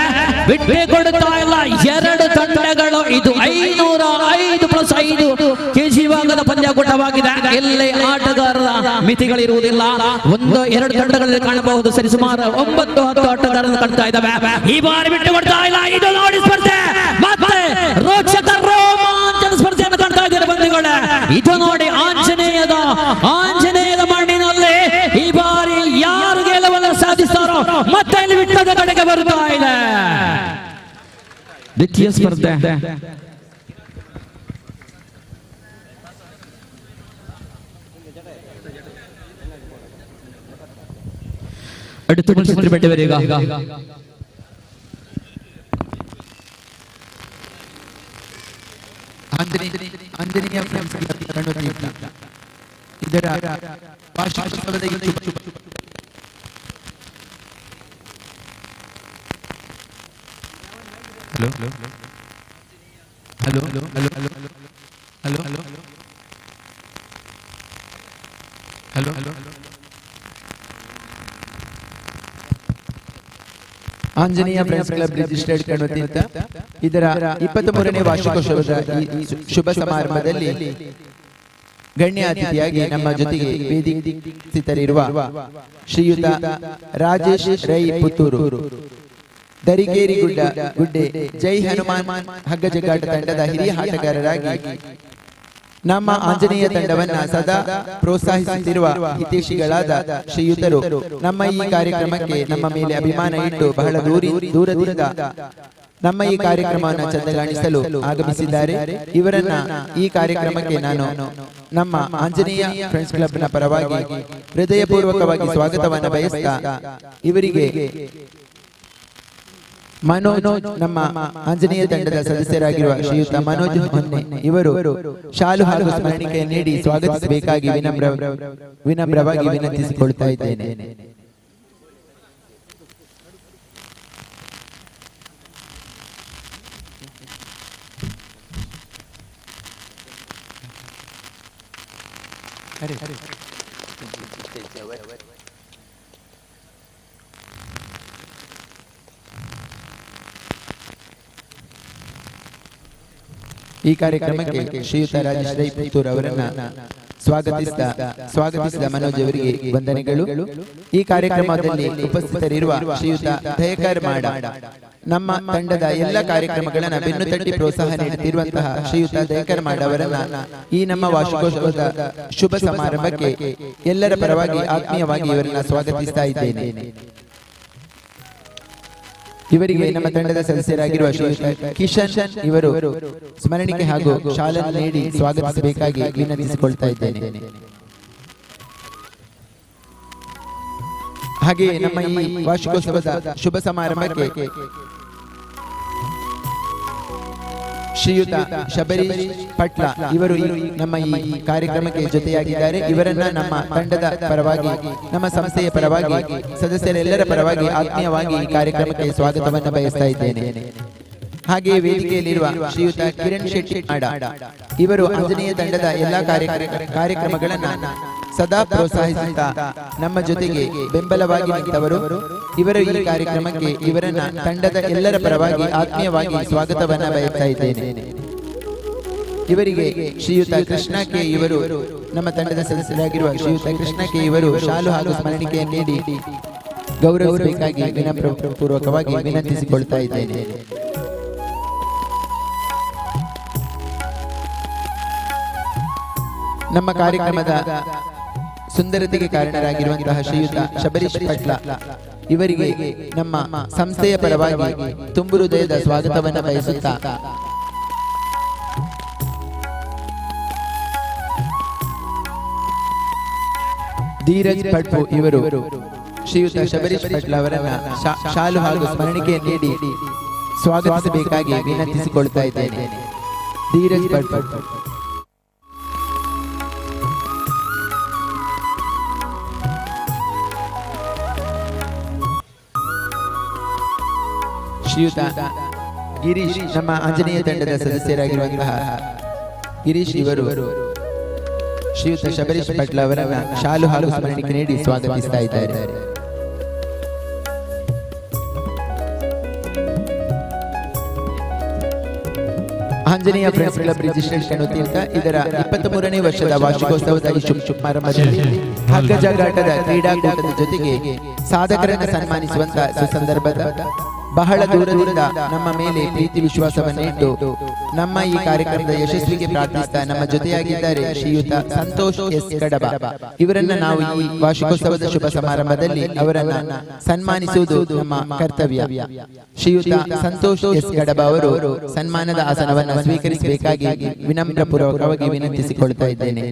ಬಿಟ್ಟೆ ಕೊಡುತ್ತಾ ಇಲ್ಲ ಎರಡು ತಂಡಗಳು. ಇದು 505 ಪ್ಲಸ್ 5 ಕೆಜಿ ವಿಭಾಗದ ಪಂದ್ಯಾಕೂಟವಾಗಿದೆ. ಇಲ್ಲಿ ಆಟಗಾರರ ಮಿತಿಗಳಿರುವುದಿಲ್ಲ. 1 2 ತಂಡಗಳಲ್ಲಿ ಕಾಣಬಹುದು. ಸರಿಸುಮಾರು 9 10 ಆಟಗಾರರನ್ನು ಕಾಣ್ತಾ ಇದ್ದಾವೆ. ಈ ಬಾರಿ ಬಿಟ್ಟು ಕೊಡ್ತಾ ಇಲ್ಲ. ಇದು ನೋಡಿ ಸ್ಪರ್ಧೆ, ಮತ್ತೆ ರೋಚಕ ರೋಮಾಂಚನ ಸ್ಪರ್ಧೆಯನ್ನು ಕಾಣ್ತಾ ಇದ್ದಾರೆ ಬಂಧುಗಳೇ. ಇದು ನೋಡಿ ಆಂಜನೇಯದ ಆಂಜನೇಯದ ಮಣ್ಣಿನಲ್ಲಿ ಈ ಬಾರಿ ಯಾರು ಗೆಲುವನ್ನು ಸಾಧಿಸ್ತಾರೋ ಮತ್ತೆ ಇಲ್ಲಿ ವಿಟ್ಲದ ಕಡೆಗೆ ಬರ್ತಾ ಇದೆ. ದ್ವಿತೀಯ ಸ್ಪರ್ಧೆ അടുത്ത മത്സരത്തിന് വേണ്ടി വരിക. ಆಂಜನೇಯ ಫ್ರೆಂಡ್ಸ್ ಕ್ಲಬ್ ಕಣ್ವತೀರ್ಥ ಇದರ ವಾರ್ಷಿಕೋತ್ಸವದ hello hello hello hello hello hello hello Anjaneya friends club registered Kanvatheertha ಇದರ 23ನೇ ವಾರ್ಷಿಕೋತ್ಸವದ ಈ ಶುಭ ಸಮಾರಂಭದಲ್ಲಿ ಗಣ್ಯ ಅತಿಥಿಯಾಗಿ ನಮ್ಮ ಜೊತೆಗೆ ವೇದಿಸ್ಥಿತರಿರುವ ಶ್ರೀಯುತ ರಾಜೇಶ್ ರೈ ಪುತ್ತೂರು, ದರಿಕೇರಿ ಗುಡ್ಡೆ ಜೈ ಹನುಮಾನ್ ಹಗ್ಗಜಗ್ಗಾಟ ತಂಡದ ಹಿರಿಯ ಆಟಗಾರರಾಗಿ ನಮ್ಮ ಆಂಜನೇಯ ತಂಡವನ್ನ ಸದಾ ಪ್ರೋತ್ಸಾಹಿಸುತ್ತಿರುವ ಹಿತೈಷಿಗಳಾದ ಶ್ರೀಯುತರು ನಮ್ಮ ಈ ಕಾರ್ಯಕ್ರಮಕ್ಕೆ ನಮ್ಮ ಮೇಲೆ ಅಭಿಮಾನ ಇಟ್ಟು ಬಹಳ ದೂರದಿಂದ ನಮ್ಮ ಈ ಕಾರ್ಯಕ್ರಮವನ್ನು ಚಂದಗಾಣಿಸಲು ಆಗಮಿಸಿದ್ದಾರೆ. ಇವರನ್ನ ಈ ಕಾರ್ಯಕ್ರಮಕ್ಕೆ ನಾನು ನಮ್ಮ ಆಂಜನೇಯ ಫ್ರೆಂಡ್ಸ್ ಕ್ಲಬ್ನ ಪರವಾಗಿ ಹೃದಯಪೂರ್ವಕವಾಗಿ ಸ್ವಾಗತವನ್ನು ಬಯಸ್ತಾ ಇವರಿಗೆ ಮನೋಜ್, ನಮ್ಮ ಆಂಜನೇಯ ತಂಡದ ಸದಸ್ಯರಾಗಿರುವ ಶ್ರೀಯುತ ಮನೋಜ್ ಹೊನ್ನೆ ಇವರು ಶಾಲು ಹಾಗೂ ಸ್ಮರಣಿಕೆ ನೀಡಿ ಸ್ವಾಗತಿಸಬೇಕಾಗಿ ವಿನಮ್ರವಾಗಿ ವಿನಂತಿಸಿಕೊಳ್ತಾ ಇದ್ದೇನೆ. ಈ ಕಾರ್ಯಕ್ರಮಕ್ಕೆ ಶ್ರೀಯುತ ರಾಜೇಶ್ ರೈ ಪುತ್ತೂರ್ ಅವರನ್ನ ಸ್ವಾಗತಿಸಿದ ಮನೋಜ್ ಅವರಿಗೆ ವಂದನೆಗಳು. ಈ ಕಾರ್ಯಕ್ರಮದಲ್ಲಿ ಉಪಸ್ಥಿತರಿರುವ ಶ್ರೀಯುತ ದಯಕರ್ ಮಾಡ, ನಮ್ಮ ತಂಡದ ಎಲ್ಲ ಕಾರ್ಯಕ್ರಮಗಳನ್ನು ಬೆನ್ನು ತಟ್ಟಿ ಪ್ರೋತ್ಸಾಹ ನೀಡುತ್ತಿರುವಂತಹ ಶ್ರೀಯುತ ದಯಕರ್ ಮಾಡ ಅವರನ್ನ ಈ ನಮ್ಮ ವಾರ್ಷಿಕೋತ್ಸವದ ಶುಭ ಸಮಾರಂಭಕ್ಕೆ ಎಲ್ಲರ ಪರವಾಗಿ ಆತ್ಮೀಯವಾಗಿ ಇವರನ್ನ ಸ್ವಾಗತಿಸ್ತಾ ಇದ್ದೇನೆ. ಇವರಿಗೆ ನಮ್ಮ ತಂಡದ ಸದಸ್ಯರಾಗಿರುವ ಶ್ರೀಯುತ ಕಿಶನ್ ಇವರು ಸ್ಮರಣಿಕೆ ಹಾಗೂ ಶಾಲನ್ನು ನೀಡಿ ಸ್ವಾಗತಿಸಬೇಕಾಗಿ ವಿನಂತಿಸಿಕೊಳ್ತಾ ಇದ್ದೇನೆ. ಹಾಗೆಯೇ ನಮ್ಮ ಈ ವಾರ್ಷಿಕೋತ್ಸವದ ಶುಭ ಸಮಾರಂಭಕ್ಕೆ ಶ್ರೀಯುತ ಶಬರೀಶ್ ಪಟ್ಲ ಇವರು ನಮ್ಮ ಈ ಕಾರ್ಯಕ್ರಮಕ್ಕೆ ಜೊತೆಯಾಗಿದ್ದಾರೆ. ಇವರನ್ನ ನಮ್ಮ ತಂಡದ ಪರವಾಗಿ, ನಮ್ಮ ಸಂಸ್ಥೆಯ ಪರವಾಗಿ, ಸದಸ್ಯರೆಲ್ಲರ ಪರವಾಗಿ ಆತ್ಮೀಯವಾಗಿ ಈ ಕಾರ್ಯಕ್ರಮಕ್ಕೆ ಸ್ವಾಗತವನ್ನು ಬಯಸ್ತಾ ಇದ್ದೇನೆ. ಹಾಗೆಯೇ ವೇದಿಕೆಯಲ್ಲಿರುವ ಶ್ರೀಯುತ ಕಿರಣ್ ಶೆಟ್ಟಿ ಮಾಡ ಇವರು ಆಂಜನೇಯ ತಂಡದ ಎಲ್ಲಾ ಕಾರ್ಯಕ್ರಮಗಳನ್ನ ಸದಾ ಪ್ರೋತ್ಸಾಹಿಸುತ್ತಾ ನಮ್ಮ ಜೊತೆಗೆ ಬೆಂಬಲವಾಗಿ ನಿಂತವರು. ಇವರು ಈ ಕಾರ್ಯಕ್ರಮಕ್ಕೆ ಇವರನ್ನ ತಂಡದ ಎಲ್ಲರ ಪರವಾಗಿ ಆತ್ಮೀಯವಾಗಿ ಸ್ವಾಗತವನ್ನ ಬಯಸ್ತಾ ಇದ್ದೇನೆ. ಇವರಿಗೆ ಶ್ರೀಯುತ ಕೃಷ್ಣ ಕೆ ಇವರು, ನಮ್ಮ ತಂಡದ ಸದಸ್ಯರಾಗಿರುವ ಶ್ರೀಯುತ ಕೃಷ್ಣ ಕೆ ಇವರು ಶಾಲು ಹಾಗೂ ಸ್ಮರಣಿಕೆಯನ್ನು ನೀಡಿ ಗೌರವಿಸಬೇಕಾಗಿ ವಿನಮ್ರಪೂರ್ವಕವಾಗಿ ವಿನಂತಿಸಿಕೊಳ್ತಾ ಇದ್ದೇನೆ. ನಮ್ಮ ಕಾರ್ಯಕ್ರಮದ ಸುಂದರತೆಗೆ ಕಾರಣರಾಗಿರುವಂತಹ ಶ್ರೀಯುತ ಶಬರೀಶ್ ಪಟ್ಲ ಇವರಿಗೆ ನಮ್ಮ ಸಂಸ್ಥೆಯ ಪರವಾಗಿ ತುಂಬು ಹೃದಯದ ಸ್ವಾಗತವನ್ನು ಬಯಸುತ್ತಾ ಧೀರಜ್ ಪಟ್ಪು ಇವರು ಶ್ರೀಯುತ ಶಬರೀಶ್ ಪಟ್ಲ ಅವರನ್ನ ಶಾಲು ಹಾಗೂ ಸ್ಮರಣಿಕೆ ನೀಡಿ ಸ್ವಾಗತಿಸಬೇಕಾಗಿ ವಿನಂತಿಸಿಕೊಳ್ತಾ ಇದ್ದೇನೆ. ಧೀರಜ್ ಪಟ್ಪು. ಶ್ರೀಯುತ ಗಿರೀಶ್, ನಮ್ಮ ಆಂಜನೇಯ ತಂಡದ ಸದಸ್ಯರಾಗಿರುವಂತಹ ಗಿರೀಶ್ ಇವರು ಶ್ರೀಯುತ ಶಬರೀಶ್ ಪಟ್ಲ ಅವರನ್ನ ಶಾಲು ಹಾಗೂ ಸ್ಮರಣಿಕೆ ನೀಡಿ ಸ್ವಾಗತಿಸ್ತಾ ಇದ್ದಾರೆ. Anjaneya friends club registered Kanvatheertha ಇದರ 23ನೇ ವರ್ಷದ ವಾರ್ಷಿಕೋತ್ಸವದ ಈ ಶುಭಾರಂಭದಲ್ಲಿ ಹಗ್ಗ ಜಗ್ಗಾಟದ ಕ್ರೀಡಾಕೂಟದ ಜೊತೆಗೆ ಸಾಧಕರನ್ನು ಸನ್ಮಾನಿಸುವಂತ ಸುಸಂದರ್ಭದ ಬಹಳ ದೂರದಿಂದ ನಮ್ಮ ಮೇಲೆ ಪ್ರೀತಿ ವಿಶ್ವಾಸವನ್ನು ಇಟ್ಟು ನಮ್ಮ ಈ ಕಾರ್ಯಕ್ರಮದ ಯಶಸ್ವಿಗೆ ಪ್ರಾರ್ಥಿಸ್ತಾ ನಮ್ಮ ಜೊತೆಯಾಗಿದ್ದಾರೆ ಶ್ರೀಯುತ ಸಂತೋಷ್ ಎಸ್ ಕಡಬ ಇವರನ್ನ ನಾವು ಈ ವಾರ್ಷಿಕೋತ್ಸವದ ಶುಭ ಸಮಾರಂಭದಲ್ಲಿ ಅವರನ್ನ ಸನ್ಮಾನಿಸುವುದು ನಮ್ಮ ಕರ್ತವ್ಯ. ಶ್ರೀಯುತ ಸಂತೋಷ್ ಎಸ್ ಕಡಬ ಅವರು ಸನ್ಮಾನದ ಆಸನವನ್ನು ಸ್ವೀಕರಿಸಬೇಕಾಗಿ ವಿನಮ್ರ ಪೂರ್ವಕವಾಗಿ ವಿನಂತಿಸಿಕೊಳ್ತಾ ಇದ್ದೇನೆ.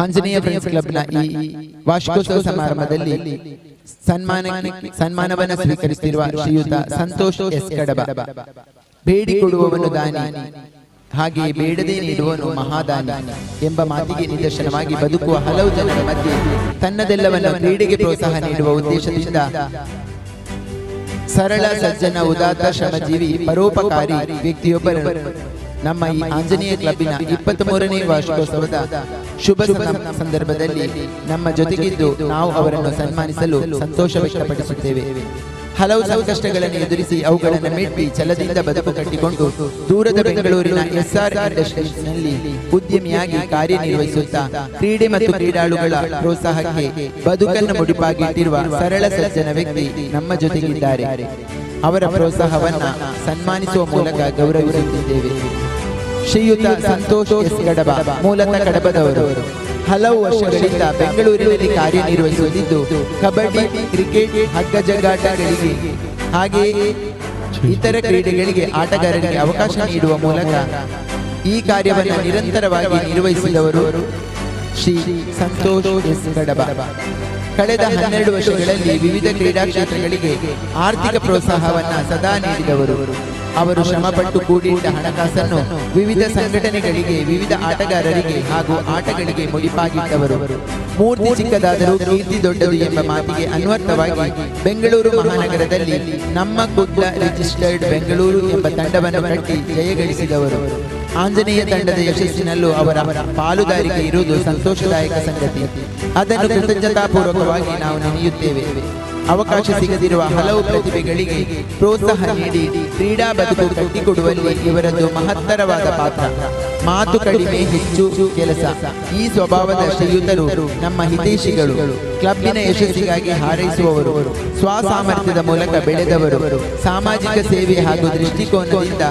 ಆಂಜನೇಯ ಫ್ರೆಂಡ್ಸ್ ಕ್ಲಬ್ನ ಈ ವಾರ್ಷಿಕೋತ್ಸವ ಸಮಾರಂಭದಲ್ಲಿ ಸನ್ಮಾನವನ್ನು ಸ್ವೀಕರಿಸುತ್ತಿರುವ ಶ್ರೀಯುತ ಸಂತೋಷ್ ಎಸ್ ಕಡಬ. ಬೇಡಿಕೊಡುವವನು ದಾನಿ, ಹಾಗೆಯೇ ಬೇಡದೆ ನೀಡುವವನು ಮಹಾದಾನಿ ಎಂಬ ಮಾತಿಗೆ ನಿದರ್ಶನವಾಗಿ ಬದುಕುವ ಹಲವು ಜನರ ಮಧ್ಯೆ ತನ್ನದೆಲ್ಲವನ್ನು ಕ್ರೀಡೆಗೆ ಪ್ರೋತ್ಸಾಹ ನೀಡುವ ಉದ್ದೇಶದಿಂದ ಸರಳ, ಸಜ್ಜನ, ಉದಾತ್ತ, ಶ್ರಮಜೀವಿ, ಪರೋಪಕಾರಿ ವ್ಯಕ್ತಿಯೊಬ್ಬರು ನಮ್ಮ ಈ ಆಂಜನೇಯ ಕ್ಲಬ್ಬಿನ 23ನೇ ವಾರ್ಷಿಕೋತ್ಸವದ ಶುಭ ಸಂದರ್ಭದಲ್ಲಿ ನಮ್ಮ ಜೊತೆಗಿದ್ದು ನಾವು ಅವರನ್ನು ಸನ್ಮಾನಿಸಲು ಸಂತೋಷ ವ್ಯಕ್ತಪಡಿಸುತ್ತೇವೆ. ಹಲವು ಸಂಕಷ್ಟಗಳನ್ನು ಎದುರಿಸಿ ಅವುಗಳನ್ನು ಮೆಟ್ಟಿ ಛಲದಿಂದ ಬದುಕು ಕಟ್ಟಿಕೊಂಡು ದೂರದ ಬೆಂಗಳೂರಿನ ಎಸ್ಆರ್ ಇಂಡಸ್ಟ್ರೀಸ್ನಲ್ಲಿ ಉದ್ಯಮಿಯಾಗಿ ಕಾರ್ಯನಿರ್ವಹಿಸುತ್ತಾ ಕ್ರೀಡೆ ಮತ್ತು ಕ್ರೀಡಾಳುಗಳ ಪ್ರೋತ್ಸಾಹಕ್ಕೆ ಬದುಕನ್ನು ಮುಡಿಪಾಗಿಟ್ಟಿರುವ ಸರಳ ಸಜ್ಜನ ವ್ಯಕ್ತಿ ನಮ್ಮ ಜೊತೆಗಿದ್ದಾರೆ. ಅವರ ಪ್ರೋತ್ಸಾಹವನ್ನು ಸನ್ಮಾನಿಸುವ ಮೂಲಕ ಗೌರವಿಸುತ್ತಿದ್ದೇವೆ. ಶ್ರೀಯುತ ಸಂತೋಷ್ ಎಸ್ ಕಡಬ ಮೂಲತಃ ಕಡಬದವರು. ಹಲವು ವರ್ಷಗಳಿಂದ ಬೆಂಗಳೂರಿನಲ್ಲಿ ಕಾರ್ಯನಿರ್ವಹಿಸುತ್ತಿದ್ದು ಕಬಡ್ಡಿ, ಕ್ರಿಕೆಟ್, ಹಗ್ಗಜಗ್ಗಾಟಗಳಿಗೆ ಹಾಗೆಯೇ ಇತರ ಕ್ರೀಡೆಗಳಿಗೆ ಆಟಗಾರರಿಗೆ ಅವಕಾಶ ನೀಡುವ ಮೂಲಕ ಈ ಕಾರ್ಯವನ್ನು ನಿರಂತರವಾಗಿ ನಿರ್ವಹಿಸಿದವರು ಶ್ರೀ ಸಂತೋಷ್ ಎಸ್ ಕಡಬ. ಕಳೆದ 12 ವರ್ಷಗಳಲ್ಲಿ ವಿವಿಧ ಕ್ರೀಡಾ ಕ್ಷೇತ್ರಗಳಿಗೆ ಆರ್ಥಿಕ ಪ್ರೋತ್ಸಾಹವನ್ನು ಸದಾ ನೀಡಿದವರು. ಅವರು ಶ್ರಮಪಟ್ಟು ಕೂಡಿಟ್ಟ ಹಣಕಾಸನ್ನು ವಿವಿಧ ಸಂಘಟನೆಗಳಿಗೆ, ವಿವಿಧ ಆಟಗಾರರಿಗೆ ಹಾಗೂ ಆಟಗಳಿಗೆ ಮುಡಿಪಾಗಿಟ್ಟವರು. ಮೂರ್ತಿ ಚಿಕ್ಕದಾದರೂ ಕೀರ್ತಿ ದೊಡ್ಡದು ಎಂಬ ಮಾತಿಗೆ ಅನ್ವರ್ಥವಾಗಿ ಬೆಂಗಳೂರು ಮಹಾನಗರದಲ್ಲಿ ನಮ್ಮ ಕುಡ್ಲ ರಿಜಿಸ್ಟರ್ಡ್ ಬೆಂಗಳೂರು ಎಂಬ ತಂಡವನ್ನು ಕಟ್ಟಿ ಜಯಗಳಿಸಿದವರು. ಆಂಜನೇಯ ತಂಡದ ಯಶಸ್ಸಿನಲ್ಲೂ ಅವರ ಪಾಲುದಾರಿಕೆ ಇರುವುದು ಸಂತೋಷದಾಯಕ ಸಂಗತಿ. ಅದನ್ನು ಕೃತಜ್ಞತಾಪೂರ್ವಕವಾಗಿ ನಾವು ನೆನೆಯುತ್ತೇವೆ. ಅವಕಾಶ ಸಿಗದಿರುವ ಹಲವು ಪ್ರತಿಭೆಗಳಿಗೆ ಪ್ರೋತ್ಸಾಹ ನೀಡಿ ಕ್ರೀಡಾ ಬದುಕು ಕಟ್ಟಿಕೊಡುವಲ್ಲಿ ಇವರದ್ದು ಮಹತ್ತರವಾದ ಪಾತ್ರ. ಮಾತು ಕಡಿಮೆ, ಹೆಚ್ಚು ಕೆಲಸ. ಈ ಸ್ವಭಾವದ ಶ್ರೀಯುತರು ನಮ್ಮ ಹಿತೈಷಿಗಳು, ಕ್ಲಬ್ಬಿನ ಯಶಸ್ಸಿಗಾಗಿ ಹಾರೈಸುವವರು, ಸ್ವಸಾಮರ್ಥ್ಯದ ಮೂಲಕ ಬೆಳೆದವರು, ಸಾಮಾಜಿಕ ಸೇವೆ ಹಾಗೂ ದೃಷ್ಟಿಕೋನದಿಂದ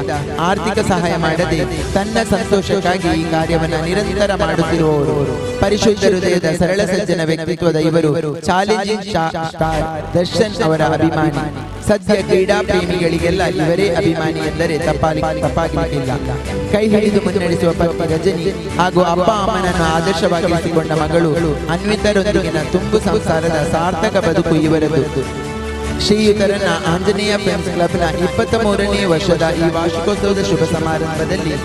ಆರ್ಥಿಕ ಸಹಾಯ ಮಾಡದೆ ತನ್ನ ಸಂತೋಷಕ್ಕಾಗಿ ಈ ಕಾರ್ಯವನ್ನು ನಿರಂತರ ಮಾಡುತ್ತಿರುವವರು. ಪರಿಶುದ್ಧ ಹೃದಯದ ಸರಳ ಸಜ್ಜನ ವ್ಯಕ್ತಿತ್ವದ ಇವರು ಚಾಲೆಂಜಿಂಗ್ ಸ್ಟಾರ್ ದರ್ಶನ್ ಅವರ ಅಭಿಮಾನಿ. ಸದ್ಯ ಕ್ರೀಡಾ ಪ್ರೇಮಿಗಳಿಗೆಲ್ಲ ಇವರೇ ಅಭಿಮಾನಿ ಎಂದರೆ ತಪ್ಪಾಗಲಿಕ್ಕಿಲ್ಲ. ಕೈ ಹಿಡಿದು ಮುನ್ನಡೆಸುವ ಪತ್ನಿ ರಜನಿ ಹಾಗೂ ಅಪ್ಪ ಅಮ್ಮನನ್ನು ಆದರ್ಶವಾಗಿಸಿಕೊಂಡ ಮಗಳು ಅನ್ವಿತರೊಂದಿಗಿನ ತುಂಬು ಸಂಸಾರದ ಸಾರ್ಥಕ ಬದುಕು ಇವರದ್ದು. ಶ್ರೀಯುತರನ್ನ ಆಂಜನೇಯ ಫ್ರೆಂಡ್ಸ್ ಕ್ಲಬ್ನ 23ನೇ ವರ್ಷದ ಈ ವಾರ್ಷಿಕೋತ್ಸವದ ಶುಭ ಸಮಾರಂಭದಲ್ಲಿ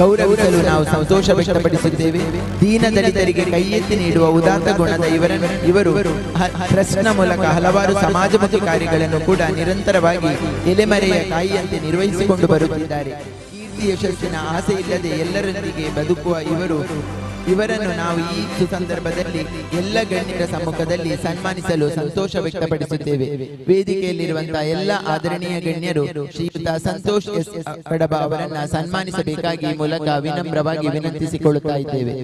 ಗೌರವಿಸಲು ನಾವು ಸಂತೋಷ ವ್ಯಕ್ತಪಡಿಸುತ್ತೇವೆ. ದೀನ ದಲಿತರಿಗೆ ಕೈ ಎತ್ತಿ ನೀಡುವ ಉದಾತ್ತ ಗುಣದ ಇವರು ಟ್ರಸ್ಟ್ನ ಮೂಲಕ ಹಲವಾರು ಸಮಾಜಮುಖಿ ಕಾರ್ಯಗಳನ್ನು ಕೂಡ ನಿರಂತರವಾಗಿ ಎಲೆಮರೆಯ ಕಾಯಿಯಂತೆ ನಿರ್ವಹಿಸಿಕೊಂಡು ಬರುತ್ತಿದ್ದಾರೆ. ಕೀರ್ತಿ ಯಶಸ್ಸಿನ ಆಸೆ ಇಲ್ಲದೆ ಎಲ್ಲರೊಂದಿಗೆ ಬದುಕುವ ಇವರನ್ನು ನಾವು ಈ ಸುಸಂದರ್ಭದಲ್ಲಿ ಎಲ್ಲ ಗಣ್ಯರ ಸಮ್ಮುಖದಲ್ಲಿ ಸನ್ಮಾನಿಸಲು ಸಂತೋಷ ವ್ಯಕ್ತಪಡಿಸುತ್ತೇವೆ. ವೇದಿಕೆಯಲ್ಲಿರುವಂತಹ ಎಲ್ಲ ಆದರಣೀಯ ಗಣ್ಯರು ಶ್ರೀಯುತ ಸಂತೋಷ್ ಎಸ್ ಕಡಬ ಅವರನ್ನ ಸನ್ಮಾನಿಸಬೇಕಾಗಿ ಮೂಲಕ ವಿನಮ್ರವಾಗಿ ವಿನಂತಿಸಿಕೊಳ್ಳುತ್ತಾ ಇದ್ದೇವೆ.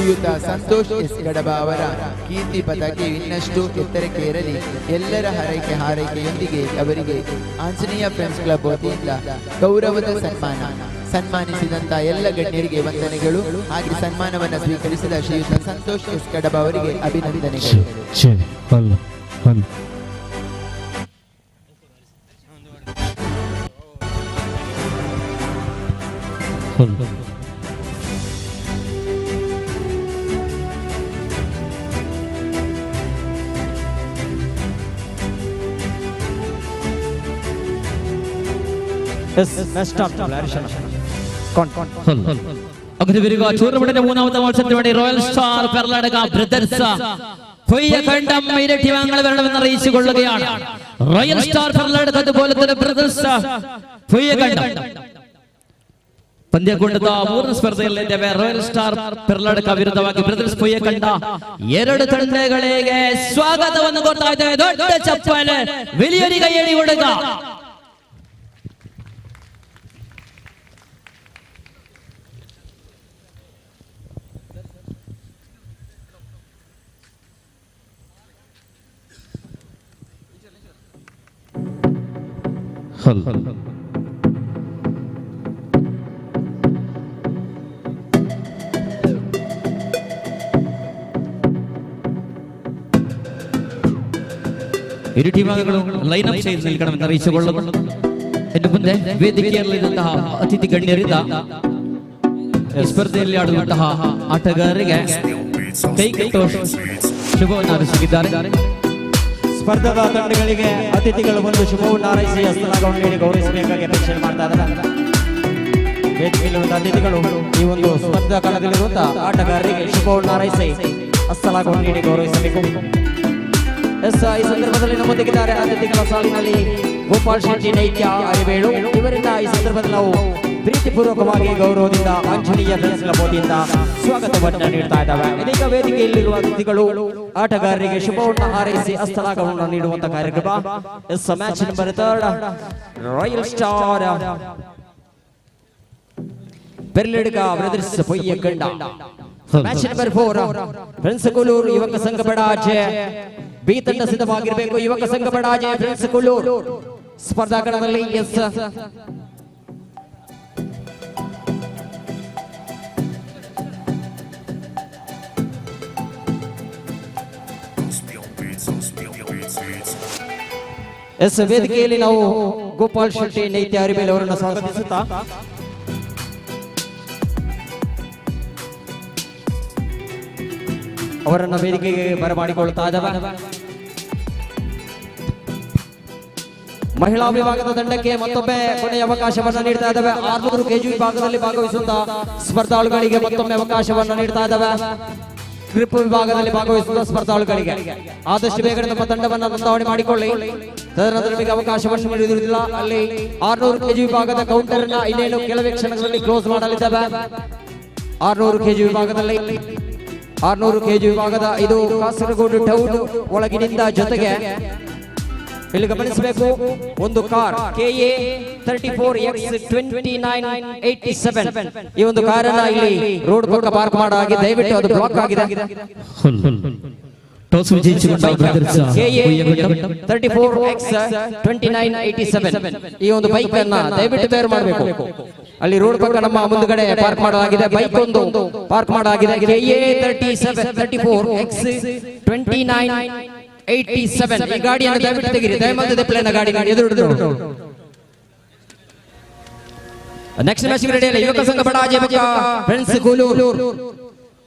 ಶ್ರೀಯುತ ಸಂತೋಷ್ ಎಸ್ ಗಡಬ ಅವರ ಕೀರ್ತಿ ಪತಾಕೆ ಇನ್ನಷ್ಟು ಎತ್ತರಕ್ಕೆ ಏರಲಿ. ಎಲ್ಲರ ಹಾರೈಕೆ ಹಾರೈಕೆಯೊಂದಿಗೆ ಅವರಿಗೆ ಆಂಜನೇಯ ಫ್ರೆಂಡ್ಸ್ ಕ್ಲಬ್ ವತಿಯಿಂದ ಗೌರವದ ಸನ್ಮಾನ. ಸನ್ಮಾನಿಸಿದಂತ ಎಲ್ಲ ಗಣ್ಯರಿಗೆ ವಂದನೆಗಳು. ಹಾಗೆ ಸನ್ಮಾನವನ್ನು ಸ್ವೀಕರಿಸಿದ ಶ್ರೀಯುತ ಸಂತೋಷ್ ಎಸ್ ಗಡಬ ಅವರಿಗೆ ಅಭಿನಂದನೆಗಳು. മൂന്നാമത്തെ മത്സരത്തിന് വേണ്ടി റോയൽ സ്റ്റാർ പെർളടുക്ക ബ്രദേഴ്സ് പൊയ്യഖണ്ഡം ഇരട്ടി വാങ്ങൽ വരണമെന്ന് അറിയിച്ചു കൊള്ളുകയാണ്. റോയൽ സ്റ്റാർ പെർളടുക്ക അതുപോലെ തന്നെ ബ്രദേഴ്സ് പൊയ്യഖണ്ഡം ಪಂದ್ಯಗೊಂಡದ ಮೂರನೇ ಸ್ಪರ್ಧೆಯಲ್ಲಿದ್ದೇವೆ. ರಾಯಲ್ ಸ್ಟಾರ್ ಪೆರ್ಲಡ್ಕ ವಿರುದ್ಧವಾಗಿ ಬ್ರದರ್ಸ್ ಪೊಯ್ಯಖಂಡ ಎರಡು ತಂಡಗಳಿಗೆ ಸ್ವಾಗತವನ್ನು ಕೊಡ್ತಾ ಇದ್ದೇವೆ. ದೊಡ್ಡ ಚಪ್ಪಾಳೆ ವಿಲಿಯರಿಗೆ ಹೇಳಿ ಹುಡುಗ. ಇರು ಟೀಮ್ಗಳು ಲೈನ್ ಅಪ್ ചെയ്ത് ನಿಲ್ಕണമെന്ന് അറിയിച്ചുകൊള്ളുന്നു. ಇನ್ನು ಮುಂದೆ ವೇದಿಕೆಯಲ್ಲಿದ್ದಂತಹ ಅತಿಥಿ ಗಣ್ಯರಿಂದ ಈ ಸ್ಪರ್ಧೆಯಲ್ಲಿ ಆಡುವಂತಹ ಆಟಗಾರರಿಗೆ ಕೈ ಕಟ್ಟುವ ಶುಭವನ್ನು ಹಾರೈಸಿದ್ದಾರೆ. ಸ್ಪರ್ಧಾ ತಂಡಗಳಿಗೆ ಅತಿಥಿಗಳು ಬಂದು ಶುಭವನ್ನು ಹಾರೈಸಿ ಹಸ್ತಲಾಘವನ್ನು ನೀಡಿ ಗೌರವಿಸಬೇಕಾಗಿ ಅಪೇಕ್ಷೆ ಮಾಡ್ತಾ ಇದ್ದಾರೆ. ವೇದಿಕೆಯಲ್ಲಿರುವಂತಹ ಅತಿಥಿಗಳು ಈ ಒಂದು ಸ್ಪರ್ಧಾ ಕಾಲದಲ್ಲಿರುವಂತಹ ಆಟಗಾರರಿಗೆ ಶುಭವನ್ನು ಹಾರೈಸಿ ಹಸ್ತಲಾಘವನ್ನು ನೀಡಿ ಗೌರವಿಸಬೇಕು. ಎಸ್, ಈ ಸಂದರ್ಭದಲ್ಲಿ ನಮ್ಮೊಂದಿಗಿದ್ದಾರೆ ಅತಿಥಿಗಳ ಸಾಲಿನಲ್ಲಿ ಗೋಪಾಲ್ ಶೆಟ್ಟಿ ನೈತ್ಯ ಅರಿವೇಳು. ಇವರಿಂದ ಈ ಸಂದರ್ಭದಲ್ಲಿ ನಾವು ಪ್ರೀತಿಪೂರ್ವಕವಾಗಿ ಗೌರವದಿಂದ ಆಂಜನೇಯ ಫ್ರೆಂಡ್ಸ್ ಕ್ಲಬ್ ವತಿಯಿಂದ ಸ್ವಾಗತವನ್ನು ನೀಡ್ತಾ ಇದ್ದಾವೆ. ಇದೀಗ ವೇದಿಕೆಯಲ್ಲಿರುವ ಅತಿಥಿಗಳು ಆಟಗಾರರಿಗೆ ಶುಭವನ್ನು ಹಾರೈಸಿ ಹಸ್ತಲಾಘವನ್ನು ನೀಡುವಂತಹ ಕಾರ್ಯಕ್ರಮ. Yes, match number 3 royal star Perladka brothers Poyyakhanda. Match number 4 friends Kulur Yuvaka Sangha Badaje B ತಂಡ ಸಿದ್ಧವಾಗಿರಬೇಕು. ಯುವಕ ಸಂಘ ಬಡಾಜೆ ಫ್ರೆಂಡ್ಸ್ ಕೊಲ್ಲೂರು ಸ್ಪರ್ಧಾಕಣದಲ್ಲಿ. ಎಸ್, ಎಸ್, ವೇದಿಕೆಯಲ್ಲಿ ನಾವು ಗೋಪಾಲ್ ಶೆಟ್ಟಿ ನೈತ್ಯ ಅರಿಬೇಲ್ ಅವರನ್ನು ಸ್ವಾಗತಿಸುತ್ತಾ ಅವರನ್ನು ವೇದಿಕೆಗೆ ಬರಮಾಡಿಕೊಳ್ಳುತ್ತಾ ಇದ್ದಾವೆ. ಮಹಿಳಾ ವಿಭಾಗದ ತಂಡಕ್ಕೆ ಮತ್ತೊಮ್ಮೆ ಕೊನೆಯ ಅವಕಾಶವನ್ನು ನೀಡ್ತಾ ಇದ್ದಾವೆ. 600 ಕೆಜಿ ವಿಭಾಗದಲ್ಲಿ ಭಾಗವಹಿಸುತ್ತಾ ಸ್ಪರ್ಧಾಳುಗಳಿಗೆ ಮತ್ತೊಮ್ಮೆ ಅವಕಾಶವನ್ನು ನೀಡ್ತಾ ಇದ್ದಾವೆ. ಗ್ರಿಪ್ ವಿಭಾಗದಲ್ಲಿ ಭಾಗವಹಿಸುತ್ತ ಸ್ಪರ್ಧಾಳುಗಳಿಗೆ ಆದಷ್ಟು ಬೇಗನೆ ತಮ್ಮ ತಂಡವನ್ನು ನೋಂದಾವಣಿ ಮಾಡಿಕೊಳ್ಳಿ. ತದನಂತರ ನಿಮಗೆ ಅವಕಾಶವನ್ನು ನೀಡುವುದಿಲ್ಲ. ಅಲ್ಲಿ 600 ಕೆಜಿ ವಿಭಾಗದ ಕೌಂಟರ್ ಅನ್ನ ಇನ್ನೇನು ಕೆಲವೇ ಕ್ಷಣಗಳಲ್ಲಿ ಕ್ಲೋಸ್ ಮಾಡಲಿದ್ದಾವೆ. 600 ಕೆಜಿ ವಿಭಾಗದಲ್ಲಿ 600 ಕೆಜಿ ವಿಭಾಗದ ಇದು ಕಾಸರಗೋಡು ಟೌನ್ ಒಳಗಿನಿಂದ ಜೊತೆಗೆ ಇಲ್ಲಿ ಗಮನಿಸಬೇಕು, ಒಂದು ಕಾರ್ KA 34X 2987 ಈ ಒಂದು ಕಾರನ್ನ ಇಲ್ಲಿ ರೋಡ್ ಪಕ್ಕ ಪಾರ್ಕ್ ಮಾಡಲಾಗಿದೆ. ದಯವಿಟ್ಟು ಅದು ಬ್ಲಾಕ್ ಆಗಿದೆ. ಟಾಸ್ ವಿಜಯಿಸಿಕೊಂಡ ಬ್ರದರ್ಸ್ KA 34X 2987 ಈ ಒಂದು ಬೈಕ್ ಅನ್ನ ದಯವಿಟ್ಟು ಬೇರೆ ಮಾಡಬೇಕು. ಅಲ್ಲಿ ರೋಡ್ ಪಕ್ಕ ನಮ್ಮ ಮುಂದ್ಗಡೆ ಪಾರ್ಕ್ ಮಾಡಲಾಗಿದೆ. ಬೈಕ್ ಒಂದು ಪಾರ್ಕ್ ಮಾಡಲಾಗಿದೆ. KA 34X 2987 ಈ ಗಾಡಿಯನ್ನು ದಯವಿಟ್ಟು ತೆಗೀರಿ. ದಯಮಾಡಿ ಪ್ಲೇನ್ ಗಾಡಿ ಎದುರು. ನೆಕ್ಸ್ಟ್ ಮ್ಯಾಚ್ ರೆಡಿ ಅಲ್ಲ. ಯುವಕ ಸಂಘ Badaje friends Kuluru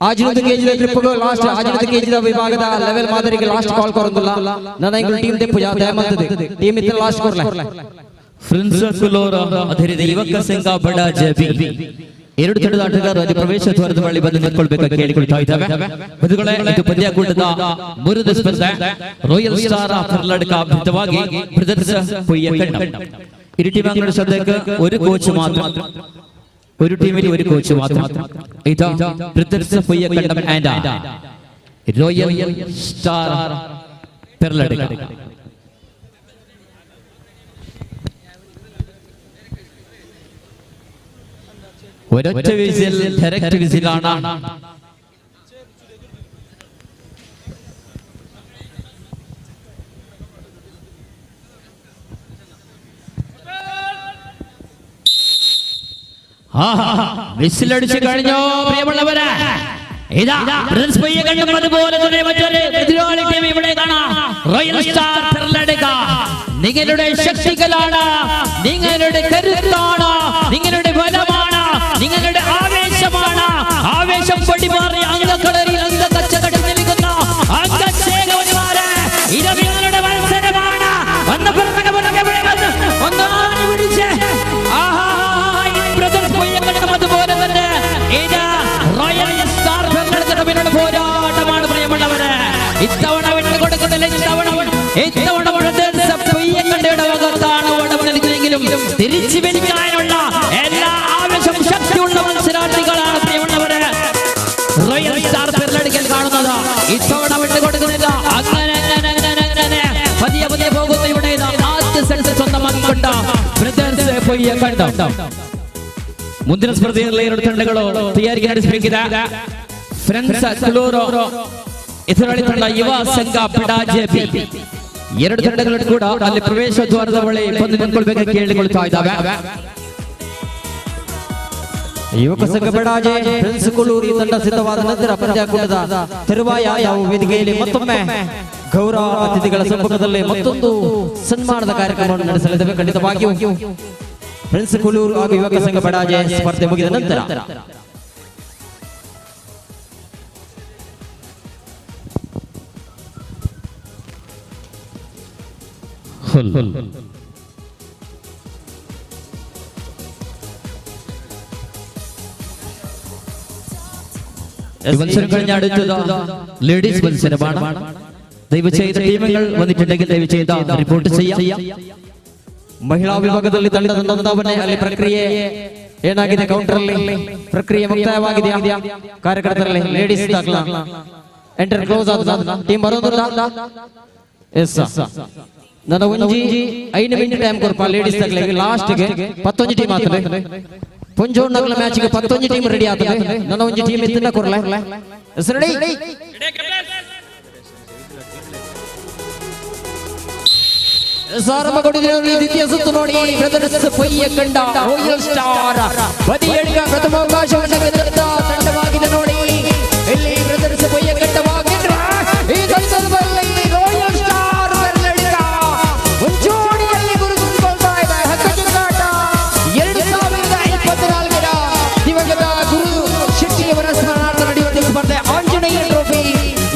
ಆಜಿನೊಂದು ಕೆಜಿದ trip last ಆಜಿನೊಂದು ಕೆಜಿದ ವಿಭಾಗದ ಲೆವೆಲ್ ಮಾದರಿಗೆ ಲಾಸ್ಟ್ ಕಾಲ್ ಕೊರಂದಿಲ್ಲ. ನನ್ನ ಇಂಗ್ಲ ಟೀಮ್ ದೆಪ್ಪು ದಯಮಾಡಿ ಟೀಮ್ ಇತ್ತ ಲಾಸ್ಟ್ ಕೊರ್ಲೆ. ಫ್ರೆಂಡ್ಸ್ ಕುಲೋರ ಅದೇ ಯುವಕ ಸಂಘ ಬಡಾಜೆ ಬಿ ಎರಡು ತಂಡದ ಆಟಗಾರರು ಅಲ್ಲಿ ಪ್ರವೇಶ ದ್ವಾರದ ಬಳಿ ಬಂದು ನಿಂತ್ಕೊಳ್ಬೇಕಾಗಿ ಕೇಳಿಕೊಳ್ತಾ ಇದ್ದಾವೆ. ಬಂಧುಗಳೇ, ಇದು ಪಂದ್ಯಾಕೂಟದ ಮೂರನೇ ಸ್ಪರ್ಧೆ. ರಾಯಲ್ ಸ್ಟಾರ್ ಪೆರ್ಲಡ್ಕ ವಿರುದ್ಧವಾಗಿ ಬ್ರದರ್ಸ್ ಪೊಯ್ಯಖಂಡ. ಇರು ಟೀಮ್ಗಳ ಸದ್ಯಕ್ಕೆ ഒരു കോച്ച് മാത്രം, ഒരു ടീമിൽ ഒരു കോച്ച് മാത്രം. ഇത് brothers Poyyakandam and royal star Perladka. ഒരൊറ്റ വിസിൽ, ഡയറക്റ്റ് വിസിലാണ്. വിസിലടിച്ചു കഴിഞ്ഞോ പ്രിയമുള്ളവരെ. ഇതാ ബ്രദേഴ്സ് പൊയ്യക്കണ്ടം, അതുപോലെ തന്നെ മറ്റൊരു എതിരാളി ടീം ഇവിടെ കാണാം, റോയൽ സ്റ്റാർ പെർളടുക്ക. നിങ്ങളുടെ ശക്തികളാണ്, നിങ്ങളുടെ കരുത്താണ്, നിങ്ങളുടെ ബലമാണ്, നിങ്ങളുടെ ആവേശമാണ്. ആവേശം പൊടിമാറി അംഗക്കളരിൽ അംഗക്കച്ച കെട്ടി നിൽക്കുന്ന അംഗശേഖരന്മാരെ, ഇത് നിങ്ങളുടെ മത്സരമാണ്. വന്ന് പിറകെ പിറകെ വന്ന് ഒന്നാണ് പിടിച്ച്. ആഹാ, ബ്രദേഴ്സ് പൊയ്യക്കണ്ടം, അതുപോലെ തന്നെ ഇത് റോയൽ സ്റ്റാർ പെർളടുക്കയുടെ പോരാട്ടമാണ് പ്രിയമുള്ളവരെ. ഇത്തവണ വിട്ടുകൊടുക്കുന്നില്ല. ഇത്തവണ ബ്രദേഴ്സ് പൊയ്യക്കണ്ടയുടെ ഭാഗത്താണ് ഓടം നൽകുമെങ്കിലും തിരിച്ചു വലിക്കാനുള്ള എല്ലാ ആവേശം ശക്തിയുള്ള മത്സരാർത്ഥികളാണ് പ്രിയമുള്ളവരെ റോയൽ സ്റ്റാർ പെർളടുക്കൽ കാണുന്നത്. ഇത്തവണ വിട്ടുകൊടുക്കുന്നില്ല. അങ്ങനെ അങ്ങനെ അങ്ങനെ അങ്ങനെ പതിയെ പതിയെ പോകുന്ന ഇവിടെ ആദ്യ സെറ്റ് സ്വന്തമാക്കിക്കൊണ്ട് ബ്രദേഴ്സ് പൊയ്യക്കണ്ടം. ಮುಂದಿನ ಸ್ಪರ್ಧೆಯಲ್ಲಿ ಎರಡು ತಂಡಗಳು ತಯಾರಿಗೆ ನಡೆಸಬೇಕಿದೆ. ಫ್ರೆಂಡ್ಸ್ ಕುಳೂರು, ಎದುರಾಳಿ ತಂಡ ಯುವ ಸಂಘ ಪಿಡಾಜೆ ಬಿ. ಎರಡು ತಂಡಗಳು ಕೂಡ ಅಲ್ಲಿ ಪ್ರವೇಶ ದ್ವಾರದ ಬಳಿ ಬಂದು ನಿಂತ್ಕೊಳ್ಬೇಕಂತ ಕೇಳಿಕೊಳ್ತಾ ಇದ್ದಾವೆ. ಯುವಕ ಸಂಘ ಬಡಾಜೆ, ಫ್ರೆಂಡ್ಸ್ ಕುಳೂರು ಈ ತಂಡ ಸಿದ್ಧವಾದ ನಂತರ ಪಂದ್ಯಾಕೂಟದ ತರುವಾಯ ಯಾವ ವೇದಿಕೆಯಲ್ಲಿ ಮತ್ತೊಮ್ಮೆ ಗೌರವ ಅತಿಥಿಗಳ ಸಮ್ಮುಖದಲ್ಲಿ ಮತ್ತೊಂದು ಸನ್ಮಾನದ ಕಾರ್ಯಕ್ರಮವನ್ನು ನಡೆಸಲಿದ್ದೇವೆ. ಖಂಡಿತವಾಗಿಯೂ ಫ್ರೆಂಡ್ಸ್ ಕುಳೂರು ಹಾಗೂ ಯುವಕ ಸಂಘ ಬಡಾಜೆ ಸ್ಪರ್ಧೆ ಮುಗಿದ ನಂತರ ഈ മത്സരം കഴിഞ്ഞ അടുത്തത് ലേഡീസ് മത്സരമാണ്. ദയവ് ചെയ്ത ടീമുകൾ വന്നിട്ടുണ്ടെങ്കിൽ ദയവ് ചെയ്ത റിപ്പോർട്ട് ചെയ്യാം. ಮಹಿಳಾ ವಿಭಾಗದಲ್ಲಿ ತಂಡದ ನೋಂದಾವಣೆ ಅಲ್ಲಿ ಪ್ರಕ್ರಿಯೆ ಏನಾಗಿದೆ? ಕೌಂಟರ್ ಅಲ್ಲಿ ಪ್ರಕ್ರಿಯೆ ಮುಕ್ತಾಯವಾಗಿದೆಯಾ? ಕಾರ್ಯಕರ್ತರಲ್ಲಿ ಲೇಡೀಸ್ ದಾಖಲ ಎಂಟರ್ ಕ್ಲೋಸ್ ಆದ ಟೀಮ್ ಬರೋದಿಲ್ಲ. ಎಸ್, ನನ್ನ ಒಂಜಿ 5 ಮಿನಿಟ್ ಟೈಮ್ ಕೊರ್ಪ ಲೇಡೀಸ್ ದಾಖಲೆ. ಲಾಸ್ಟ್ ಗೆ 11 ಟೀಮ್ ಆತದೆ. ಪೊಂಜೋಡ್ ನಗಲ ಮ್ಯಾಚ್ ಗೆ 11 ಟೀಮ್ ರೆಡಿ ಆತದೆ. ನನ್ನ ಒಂಜಿ ಟೀಮ್ ಇತ್ತಿನ ಕೊರ್ಲೆ. Yes, ready. ಆರಂಭಗೊಂಡಿದೆ ದ್ವಿತೀಯ ಸುತ್ತು ನೋಡಿ. ಬ್ರದರ್ಸ್ ಪೊಯ್ಯಕಂಡ, ರಾಯಲ್ ಸ್ಟಾರ್ ಬದಿಯಡ್ಕ ಪ್ರಥಮ ಅವಕಾಶವನ್ನು ಗೆದ್ದಂತ ತಂಡವಾಗಿದೆ ನೋಡಿ. ಇಲ್ಲಿ ಬ್ರದರ್ಸ್ ಪೊಯ್ಯಕಂಡವಾಗಿದ್ರೆ ಈ ಸಂದರ್ಭದಲ್ಲಿ ರಾಯಲ್ ಸ್ಟಾರ್ ಬೆರ್ಲಡ್ಕ ಮುಂಚೂಣಿಯಲ್ಲಿ ಗುರುತಿಸಿಕೊಳ್ತಾ ಇದೆ. ಹಗ್ಗಜಗ್ಗಾಟ 2024ರ ದಿವಂಗತ ಗುರು ಶೆಟ್ಟಿಯವರ ಸ್ಮರಣಾರ್ಥ ನಡೆಯುವಂತಹ ಸ್ಪರ್ಧೆ ಆಂಜನೇಯ ಟ್ರೋಫಿ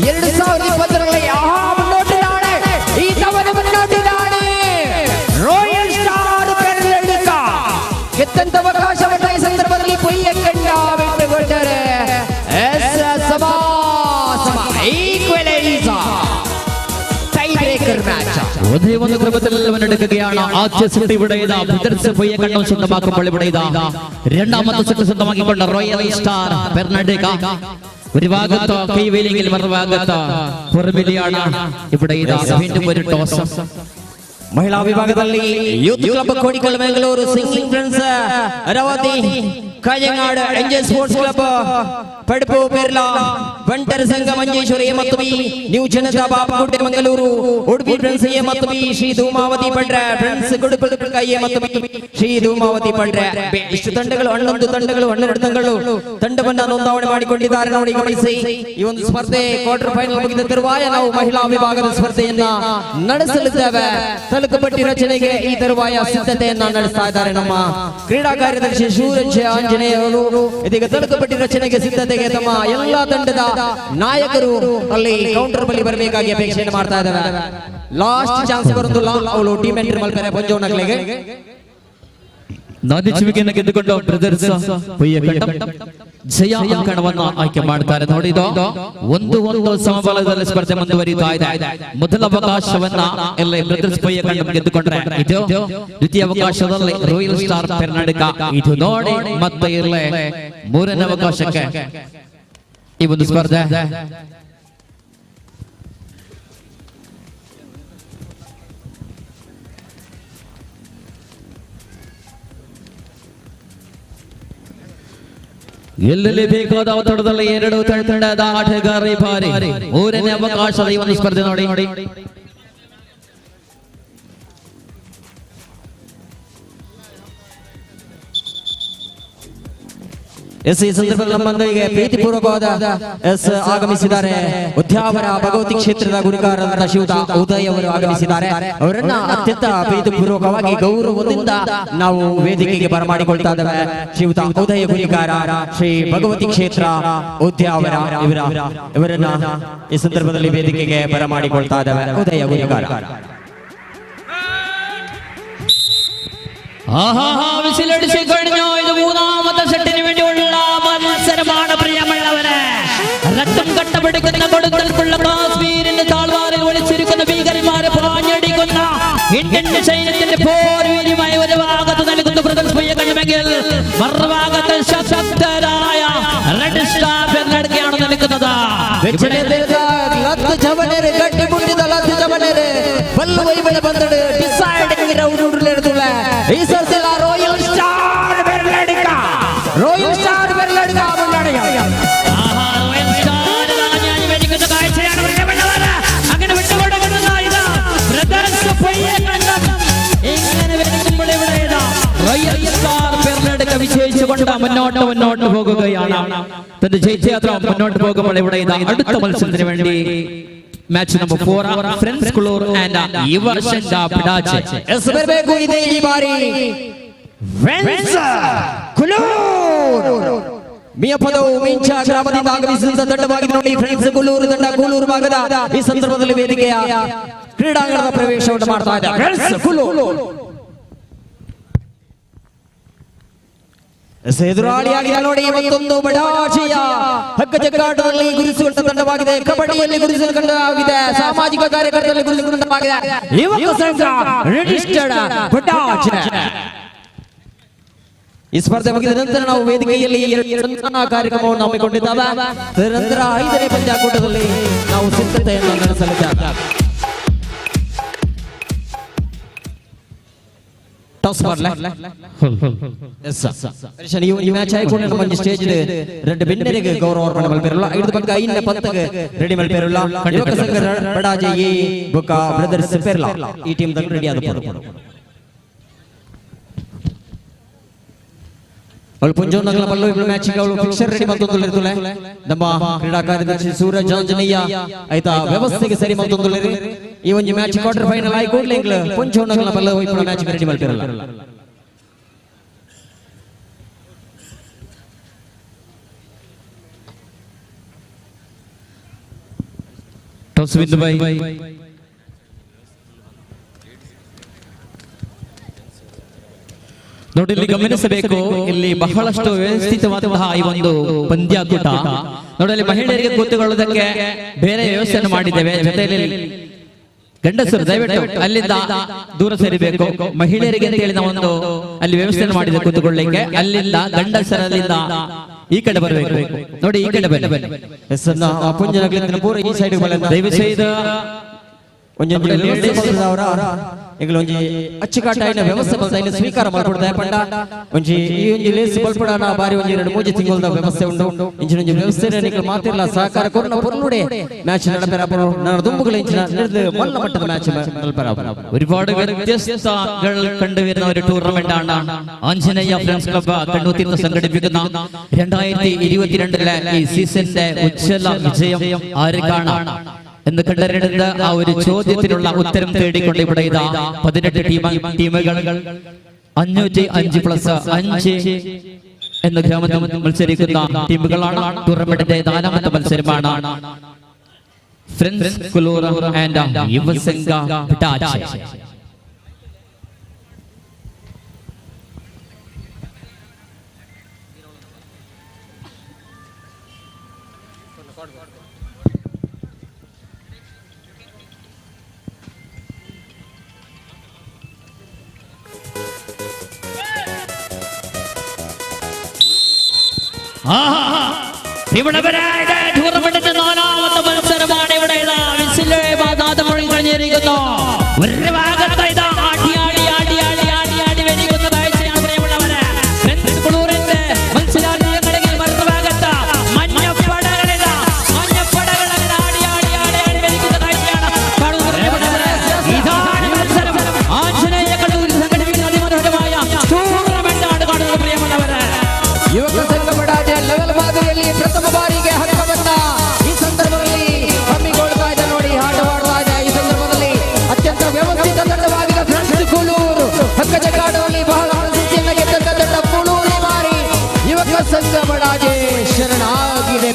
2020ರಲ್ಲಿ. ಆಹಾ, ಮುನ್ನೋಟಿದ್ದಾಳೆ ಈ ತವನ ಮುನ್ನೋಟಿದ್ದಾಳೆ ರಾಯಲ್ ಸ್ಟಾರ್ ಬೆರ್ಲಡ್ಕ. ಗೆದ್ದಂತ ಅವಕಾಶವನ್ನು ಈ ಸಂದರ್ಭದಲ್ಲಿ ಪೊಯ್ಯಕಂಡ ಬಿಟ್ಟುಕೊಂಡರೆ ಎಸ್ ಸಮ ಸಮ ಈಕ್ವಲೈಸ್ ಟೈ ಬ್ರೇಕರ್ ಮ್ಯಾಚ್. ഒരേ ഒന്ന് ക്രമത്തിൽ മുന്നെടുക്കുകയാണ്. ആദ്യ സെറ്റ് ഇവിടെ ഇതാ ബ്രദേഴ്സ് പൊയ്യക്കണ്ടം സ്വന്തമാക്കുമ്പോൾ ഇവിടെ ഇതാ രണ്ടാമത്തെ സെറ്റ് സ്വന്തമാക്കിക്കൊണ്ട് റോയൽ സ്റ്റാർ പെർണാടക. ഒരു ഭാഗത്ത് കൈവേലിയെങ്കിൽ മറുഭാഗത്ത് പുറമിലിയാണ്. ഇവിടെ ഇതാ വീണ്ടും ഒരു ടോസ്. ಮಹಿಳಾ ವಿಭಾಗದಲ್ಲಿ youth club Kodikal Mangalore, singing friends Aravathi Kanhangad, NJ sports club Padpu Perla, Bantar Sangha Manjeshwar A ಮತ್ತು B, new Janata Bapakunte Mangaluru, Udupi friends A ಮತ್ತು ಬಿ, ಶ್ರೀ ಧೂಮಾವತಿ ಪಂಡ್ರೆ ಫ್ರೆಂಡ್ಸ್ ಗುಡುಕುಲ್ ಎ ಮತ್ತು ಬಿ, ಶ್ರೀ ಧೂಮಾವತಿ ಪಂಡ್ರೆ. ಇಷ್ಟು ತಂಡಗಳು, 11 ತಂಡಗಳು, 12 ತಂಡಗಳು ತಂಡವನ್ನ ನೋಂದಾವಣೆ ಮಾಡಿಕೊಂಡಿದ್ದಾರೆ ನೋಡಿ. ಗಮನಿಸಿ, ಈ ಒಂದು ಸ್ಪರ್ಧೆ ಕ್ವಾರ್ಟರ್ ಫೈನಲ್ ಮುಗಿದ ತರುವಾಯ ನಾವು ಮಹಿಳಾ ವಿಭಾಗದ ಸ್ಪರ್ಧೆಯನ್ನ ನಡೆಸಲಿದ್ದೇವೆ. ತಲುಕುಪಟ್ಟಿ ರಚನೆಗೆ ಈ ತರುವಾಯ ಸಿದ್ಧತೆಯನ್ನ ನಡೆಸ್ತಾ ಇದ್ದಾರೆ ನಮ್ಮ ಕ್ರೀಡಾ ಕಾರ್ಯದರ್ಶಿ ಸೂರಜ್ ಆಂಜನೇಯ ಅವರು. ಇದೀಗ ತಲುಕುಪಟ್ಟಿ ರಚನೆಗೆ ಸಿದ್ಧತೆಗೆ ತಮ್ಮ ಎಲ್ಲಾ ತಂಡದ ನಾಯಕರು ಅಲ್ಲಿ ಕೌಂಟರ್ ಬಳಿ ಬರಬೇಕಾಗಿ ಅಪೇಕ್ಷೆಯನ್ನು ಮಾಡ್ತಾ ಇದ್ದಾರೆ. ಲಾಸ್ಟ್ ಚಾನ್ಸ್ ಬರೋದಿಲ್ಲ, ಅವಳು ಟೀಮ್ ಎಂಟ್ರಿ ಮಲ್ಪರೆ ಪೊಂಜೋನಗಳಿಗೆ. ನಾದಿಚುವಿಕೆಯನ್ನು ಗೆದ್ದುಕೊಂಡು ಬ್ರದರ್ಸ್ ಪೊಯ್ಯಕಂಡ ಜಯ ಅಂಕಣವನ್ನು ಆಯ್ಕೆ ಮಾಡ್ತಾರೆ. ನೋಡಿದ 1-1 ಸಮಬಲದಲ್ಲಿ ಸ್ಪರ್ಧೆ ಮುಂದುವರಿತಾ ಇದೆ. ಮೊದಲ ಅವಕಾಶವನ್ನ ಎಲ್ಲ ಬ್ರದರ್ಸ್ ಪೊಯ್ಯಕಂಡ ಗೆದ್ದುಕೊಂಡ್ರೆ ಇದು ದ್ವಿತೀಯ ಅವಕಾಶದಲ್ಲಿ ರಾಯಲ್ ಸ್ಟಾರ್ ಕರ್ನಾಟಕ ಇದು ನೋಡಿ ಮತ್ತೆ ಇರಲೇ ಮೂರನೇ ಅವಕಾಶಕ್ಕೆ ಈ ಒಂದು ಸ್ಪರ್ಧೆ. ಎಲ್ಲೆಲ್ಲಿ ಬೇಕಾದ ಒತ್ತಡದಲ್ಲಿ ಎರಡು ತಂಡದ ಆಟಗಾರರಿ ಬಾರಿ ಮೂರನೇ ಅವಕಾಶದ ಈ ಒಂದು ಸ್ಪರ್ಧೆ ನೋಡಿ. ಎಸ್ ಈ ಸಂದರ್ಭದಲ್ಲಿ ನಮ್ಮೊಂದಿಗೆ ಪ್ರೀತಿಪೂರ್ವಕವಾದ ಎಸ್ ಆಗಮಿಸಿದ್ದಾರೆ ಉದ್ಯಾವರ ಭಗವತಿ ಕ್ಷೇತ್ರದ ಗುರುಗಾರರಾದ ಶಿವದ ಉದಯ್ ಅವರು ಆಗಮಿಸಿದ್ದಾರೆ. ಅವರನ್ನ ಅತ್ಯಂತ ಪ್ರೀತಿಪೂರ್ವಕವಾಗಿ ಗೌರವದಿಂದ ನಾವು ವೇದಿಕೆಗೆ ಬರಮಾಡಿಕೊಳ್ತಾ ಇದ್ದೇವೆ. ಶಿವದ ಉದಯ ಗುರಿಕಾರ ಶ್ರೀ ಭಗವತಿ ಕ್ಷೇತ್ರ ಉದ್ಯಾವರ ಇವರನ್ನ ಈ ಸಂದರ್ಭದಲ್ಲಿ ವೇದಿಕೆಗೆ ಬರಮಾಡಿಕೊಳ್ತಾ ಇದ್ದೇವೆ. ಉದಯ ಗುರಿಕಾರ. വിസിലടിച്ചു കഴിഞ്ഞു. ഇത് മൂന്നാമത്തെ സെറ്റിന് വേണ്ടിയുള്ള മത്സരമാണ് പ്രിയമുള്ളവരെ. രക്തം കട്ടപിടിക്കുന്ന കൊടുങ്ങൽക്കുള്ള കാശ്മീരിന്റെ താഴ്വാരിൽ ഒളിച്ചിരിക്കുന്ന ഭീകരന്മാരെ പാഞ്ഞടിക്കുന്ന ഇന്ത്യൻ സൈന്യത്തിന്റെ പോർവീര്യമായ ഒരു ഭാഗത്ത് നൽകുന്ന പ്രദർശനമെങ്കിൽ മറുഭാഗത്ത് ശക്തരായ റെഡ് സ്റ്റാർ എന്നടക്കെയാണ് നൽകുന്നത്. വിജയിച്ചുകൊണ്ട് മുന്നോട്ട് മുന്നോട്ട് പോകുകയാണ്. തന്റെ ജയയാത്ര മുന്നോട്ട് പോകുമ്പോൾ ഇവിടെ ഇതാ അടുത്ത മത്സരത്തിന് വേണ്ടി match number 4 friends Kulur and Yuvasangha Badaje. ഈ ബാരി ಫ್ರೆಂಡ್ಸ್ ಕುಲೂರು ಮಿಯಪದವು ಮಿಂಚ ಗ್ರಾಮದಿಂದ ಆಗಮಿಸಿದ ತಂಡವಾಗಿದೆ ನೋಡಿ ಫ್ರೆಂಡ್ಸ್ ಕುಲೂರು ತಂಡ ಕೂಲೂರು ಭಾಗದ ಈ ಸಂದರ್ಭದಲ್ಲಿ ವೇದಿಕೆಯ ಕ್ರೀಡಾಂಗಣದ ಪ್ರವೇಶವನ್ನು ಮಾಡ್ತಾ ಇದೆ ಫ್ರೆಂಡ್ಸ್ ಕುಲೂರು. ಎದುರಾಳಿಯಾಗಿದೆ ನೋಡಿ ಮತ್ತೊಂದು ಬಡಾಜಿಯ ಹಗ್ಗ ಜಗ್ಗಾಟದಲ್ಲಿ ಗುರುತಿಸಿಕೊಂಡ ತಂಡವಾಗಿದೆ, ಕಬಡ್ಡಿಯಲ್ಲಿ ಗುರುತಿಸಿಕೊಂಡ ತಂಡವಾಗಿದೆ, ಸಾಮಾಜಿಕ ಕಾರ್ಯಕರ್ತರಲ್ಲಿ ಗುರುತಿಸಿಕೊಂಡ ತಂಡವಾಗಿದೆ ಯುವಕ ಸಂಘ ರಿಜಿಸ್ಟರ್ಡ್ ಬಡಾಜಿ. ಈ ಸ್ಪರ್ಧೆ ಮುಗಿದ ನಂತರ ನಾವು ವೇದಿಕೆಯಲ್ಲಿ ಕಾರ್ಯಕ್ರಮವನ್ನು ಹಮ್ಮಿಕೊಂಡಿದ್ದೇವೆ. ತದನಂತರ 5ನೇ ಪಂದ್ಯಾಕೂಟದಲ್ಲಿ ನಾವು ಸಿದ್ಧತೆಯನ್ನು ನಡೆಸಲಿದ್ದೇವೆ. ಟಾಸ್ ಮಾಡಲ ಈ ಮ್ಯಾಚ್ ಆಯ್ಕೊಂಡು ನಮ್ಮ ಸ್ಟೇಜ್ ರೆಡ್ ಬೆನ್ನರಿಗೆ ಗೌರವ ಅರ್ಪಣೆ ಮಲ್ಪೆರಲ್ಲ. ಐದು ಪಕ್ಕ ಐದನೇ ಪಂತಗೆ ರೆಡಿ ಮಲ್ಪೆರಲ್ಲ. ಯುವಕ ಸಂಘ ಬಡಾಜೆ ಎ ಬೊಕ್ಕ ಬ್ರದರ್ಸ್ ಪೆರ್ಲಾ ಈ ಟೀಮ್ ದಂಗೆ ರೆಡಿ ಆದ ಅವಳು ಪುಂಜೋನಗಲ ಬಲ್ಲು ಇಬ್ರು ಮ್ಯಾಚ್ ಅವಳು ಫಿಕ್ಸರ್ ರೆಡಿ ಮಲ್ತೊಂದುಲ್ಲೆರ್ತುಲೆ. ನಮ್ಮ ಕ್ರೀಡಾ ಕಾರ್ಯದರ್ಶಿ ಸೂರಜ್ ಆಂಜನೇಯ ಆಯ್ತಾ ವ್ಯವಸ್ಥೆಗೆ ಸರಿ ಮಲ್ತೊಂದುಲ್ಲೆರಿ. ಈ ಒಂಜಿ ಮ್ಯಾಚ್ ಕ್ವಾರ್ಟರ್ ಫೈನಲ್ ಆಯಿ ಕೂಡ್ಲೆ ಇಂಗ್ಲ ಪುಂಜೋನಗಲ ಬಲ್ಲು ಇಬ್ರು ಮ್ಯಾಚ್ ರೆಡಿ ಮಲ್ತಿರಲ್ಲ. ಟಾಸ್ ವಿನ್ ಬೈ ನೋಡಿ ಇಲ್ಲಿ ಗಮನಿಸಬೇಕು, ಇಲ್ಲಿ ಬಹಳಷ್ಟು ವ್ಯವಸ್ಥಿತವಾದಂತಹ ಈ ಒಂದು ಪಂದ್ಯಾಕೂಟ. ನೋಡಿ ಅಲ್ಲಿ ಮಹಿಳೆಯರಿಗೆ ಕೂತುಕೊಳ್ಳುವುದಕ್ಕೆ ಬೇರೆ ವ್ಯವಸ್ಥೆಯನ್ನು ಮಾಡಿದ್ದೇವೆ. ಜೊತೆಯಲ್ಲಿ ಗಂಡಸರು ದಯವಿಟ್ಟು ಅಲ್ಲಿಂದ ದೂರ ಸೇರಿಬೇಕು. ಮಹಿಳೆಯರಿಗೆ ಅಂತ ಹೇಳಿ ನಾವೊಂದು ಅಲ್ಲಿ ವ್ಯವಸ್ಥೆಯನ್ನು ಮಾಡಿದೆ ಕೂತುಕೊಳ್ಳಿಕ್ಕೆ. ಅಲ್ಲಿಂದ ಗಂಡಸರಲ್ಲಿಂದ ಈ ಕಡೆ ಬರಬೇಕು. ನೋಡಿ ಈ ಕಡೆ ಬನ್ನಿ. ದಯವಿಟ್ಟು ಒಂಜಿ ಅಚ್ಚುಕಟ್ಟಾಯಿನ ವ್ಯವಸ್ಥೆ ಬಲ್ತ ಸ್ವೀಕಾರ ಮಲ್ಪುಡ್ದ ಪಂಡ ಒಂಜಿ ಈ ಒಂಜಿ ಲೇಸ್ ಬಲ್ಪುಡಾನ ಬಾರಿ ಒಂಜಿ 2-3 ತಿಂಗಳದ ವ್ಯವಸ್ಥೆ ಉಂಟು. ಇಂಚಿನ ಒಂಜಿ ವ್ಯವಸ್ಥೆ ನಿಕಲ್ ಮಾತಿರ್ಲ ಸಹಕಾರ ಕೊರ್ನ ಪೊರ್ಲುಡೆ ಮ್ಯಾಚ್ ನಡಪೆರ ನನ್ನ ದುಂಬುಗಳ ಇಂಚಿನ ಮಲ್ಲ ಮಟ್ಟದ ಮ್ಯಾಚ್ ನಡಪೆರ. ഒരുപാട് വ്യത്യസ്തകൾ കണ്ടുവരുന്ന ഒരു ടൂർണമെന്റ് ആണ് ആഞ്ജനേയ ഫ്രണ്ട്സ് ക്ലബ്ബ് കണ്ണൂർ സംഘടിപ്പിക്കുന്ന 2022 ഈ സീസണിന്റെ ഉജ്ജ്വല വിജയം ആര് കാണാം എന്ന് കണ്ടറിയേണ്ടത് ആ ഒരു ചോദ്യത്തിനുള്ള ഉത്തരം തേടിക്കൊണ്ട് ഇവിടെ ഇതാ 18 ടീമുകൾ 505+5 എന്ന ഗ്രാമത്തിൽ മത്സരിക്കുന്ന ടീമുകളാണ്. ടൂർണമെന്റിന്റെ 4ാമത്തെ മത്സരമാണ് ഫ്രണ്ട്സ് കുലൂർ ആൻഡ് യുവസംഘ ബഡാജെ. ടൂർണമെന്റിന്റെ 4ാമത്തെ മത്സരമാണ് ഇവിടെ കഴിഞ്ഞിരിക്കുന്നു. ഒരു ഭാഗത്ത് ഇതാ ആടി ആടി ആടി ആടി ആടി ആടി വരിക്കുന്ന കാഴ്ചയാണ് പ്രിയമുള്ളവരെ. ഫ്രണ്ട്സ് കുളൂരിന്റെ മത്സരാർത്ഥികളെങ്കിൽ മറുഭാഗത്ത് മഞ്ഞപ്പടകളിതാ മഞ്ഞപ്പടകളങ്ങനെ ആടി ആടി ആടി ആടി വരിക്കുന്ന കാഴ്ചയാണ് കാണുന്നത് പ്രിയമുള്ളവരെ. ഇതാണ് മത്സരം. ആഞ്ജനേയ കണ്ണൂരിൽ സംഘടിപ്പിക്കുന്ന അതിമനോഹരമായ ടൂർണമെന്റാണ് കാണുന്നത് പ്രിയമുള്ളവരെ. യുവക സംഘ ബഡാജെ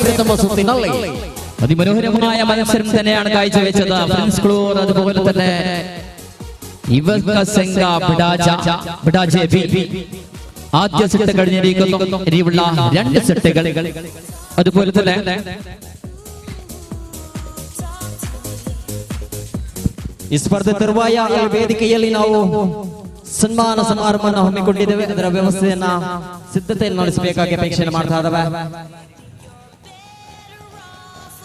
പ്രഥമ സുತ್ತಿನಲ್ಲಿ. അതിമനോഹരമായ മത്സരം തന്നെയാണ് കാഴ്ചവെച്ചത് ഫ്രണ്ട്സ് ക്ലൂർ, അതുപോലെ തന്നെ യുവക സംഘ ബിഡാജ ബി. ആദ്യ സെറ്റ് കഴിഞ്ഞിരിക്കുന്നു, ഇനിയുള്ള 2 സെറ്റുകൾ. അതുപോലെ തന്നെ ಈ ಸ್ಪರ್ಧೆ ತರುವಾಯ ವೇದಿಕೆಯಲ್ಲಿ ನಾವು ಸನ್ಮಾನ ಸಮಾರಂಭವನ್ನು ಹಮ್ಮಿಕೊಂಡಿದ್ದೇವೆ. ಅದರ ವ್ಯವಸ್ಥೆಯನ್ನ ಸಿದ್ಧತೆಯನ್ನು ನಡೆಸಬೇಕಾಗಿ ಅಪೇಕ್ಷೆಯನ್ನು ಮಾಡ್ತಾ ಇದ್ದಾವೆ.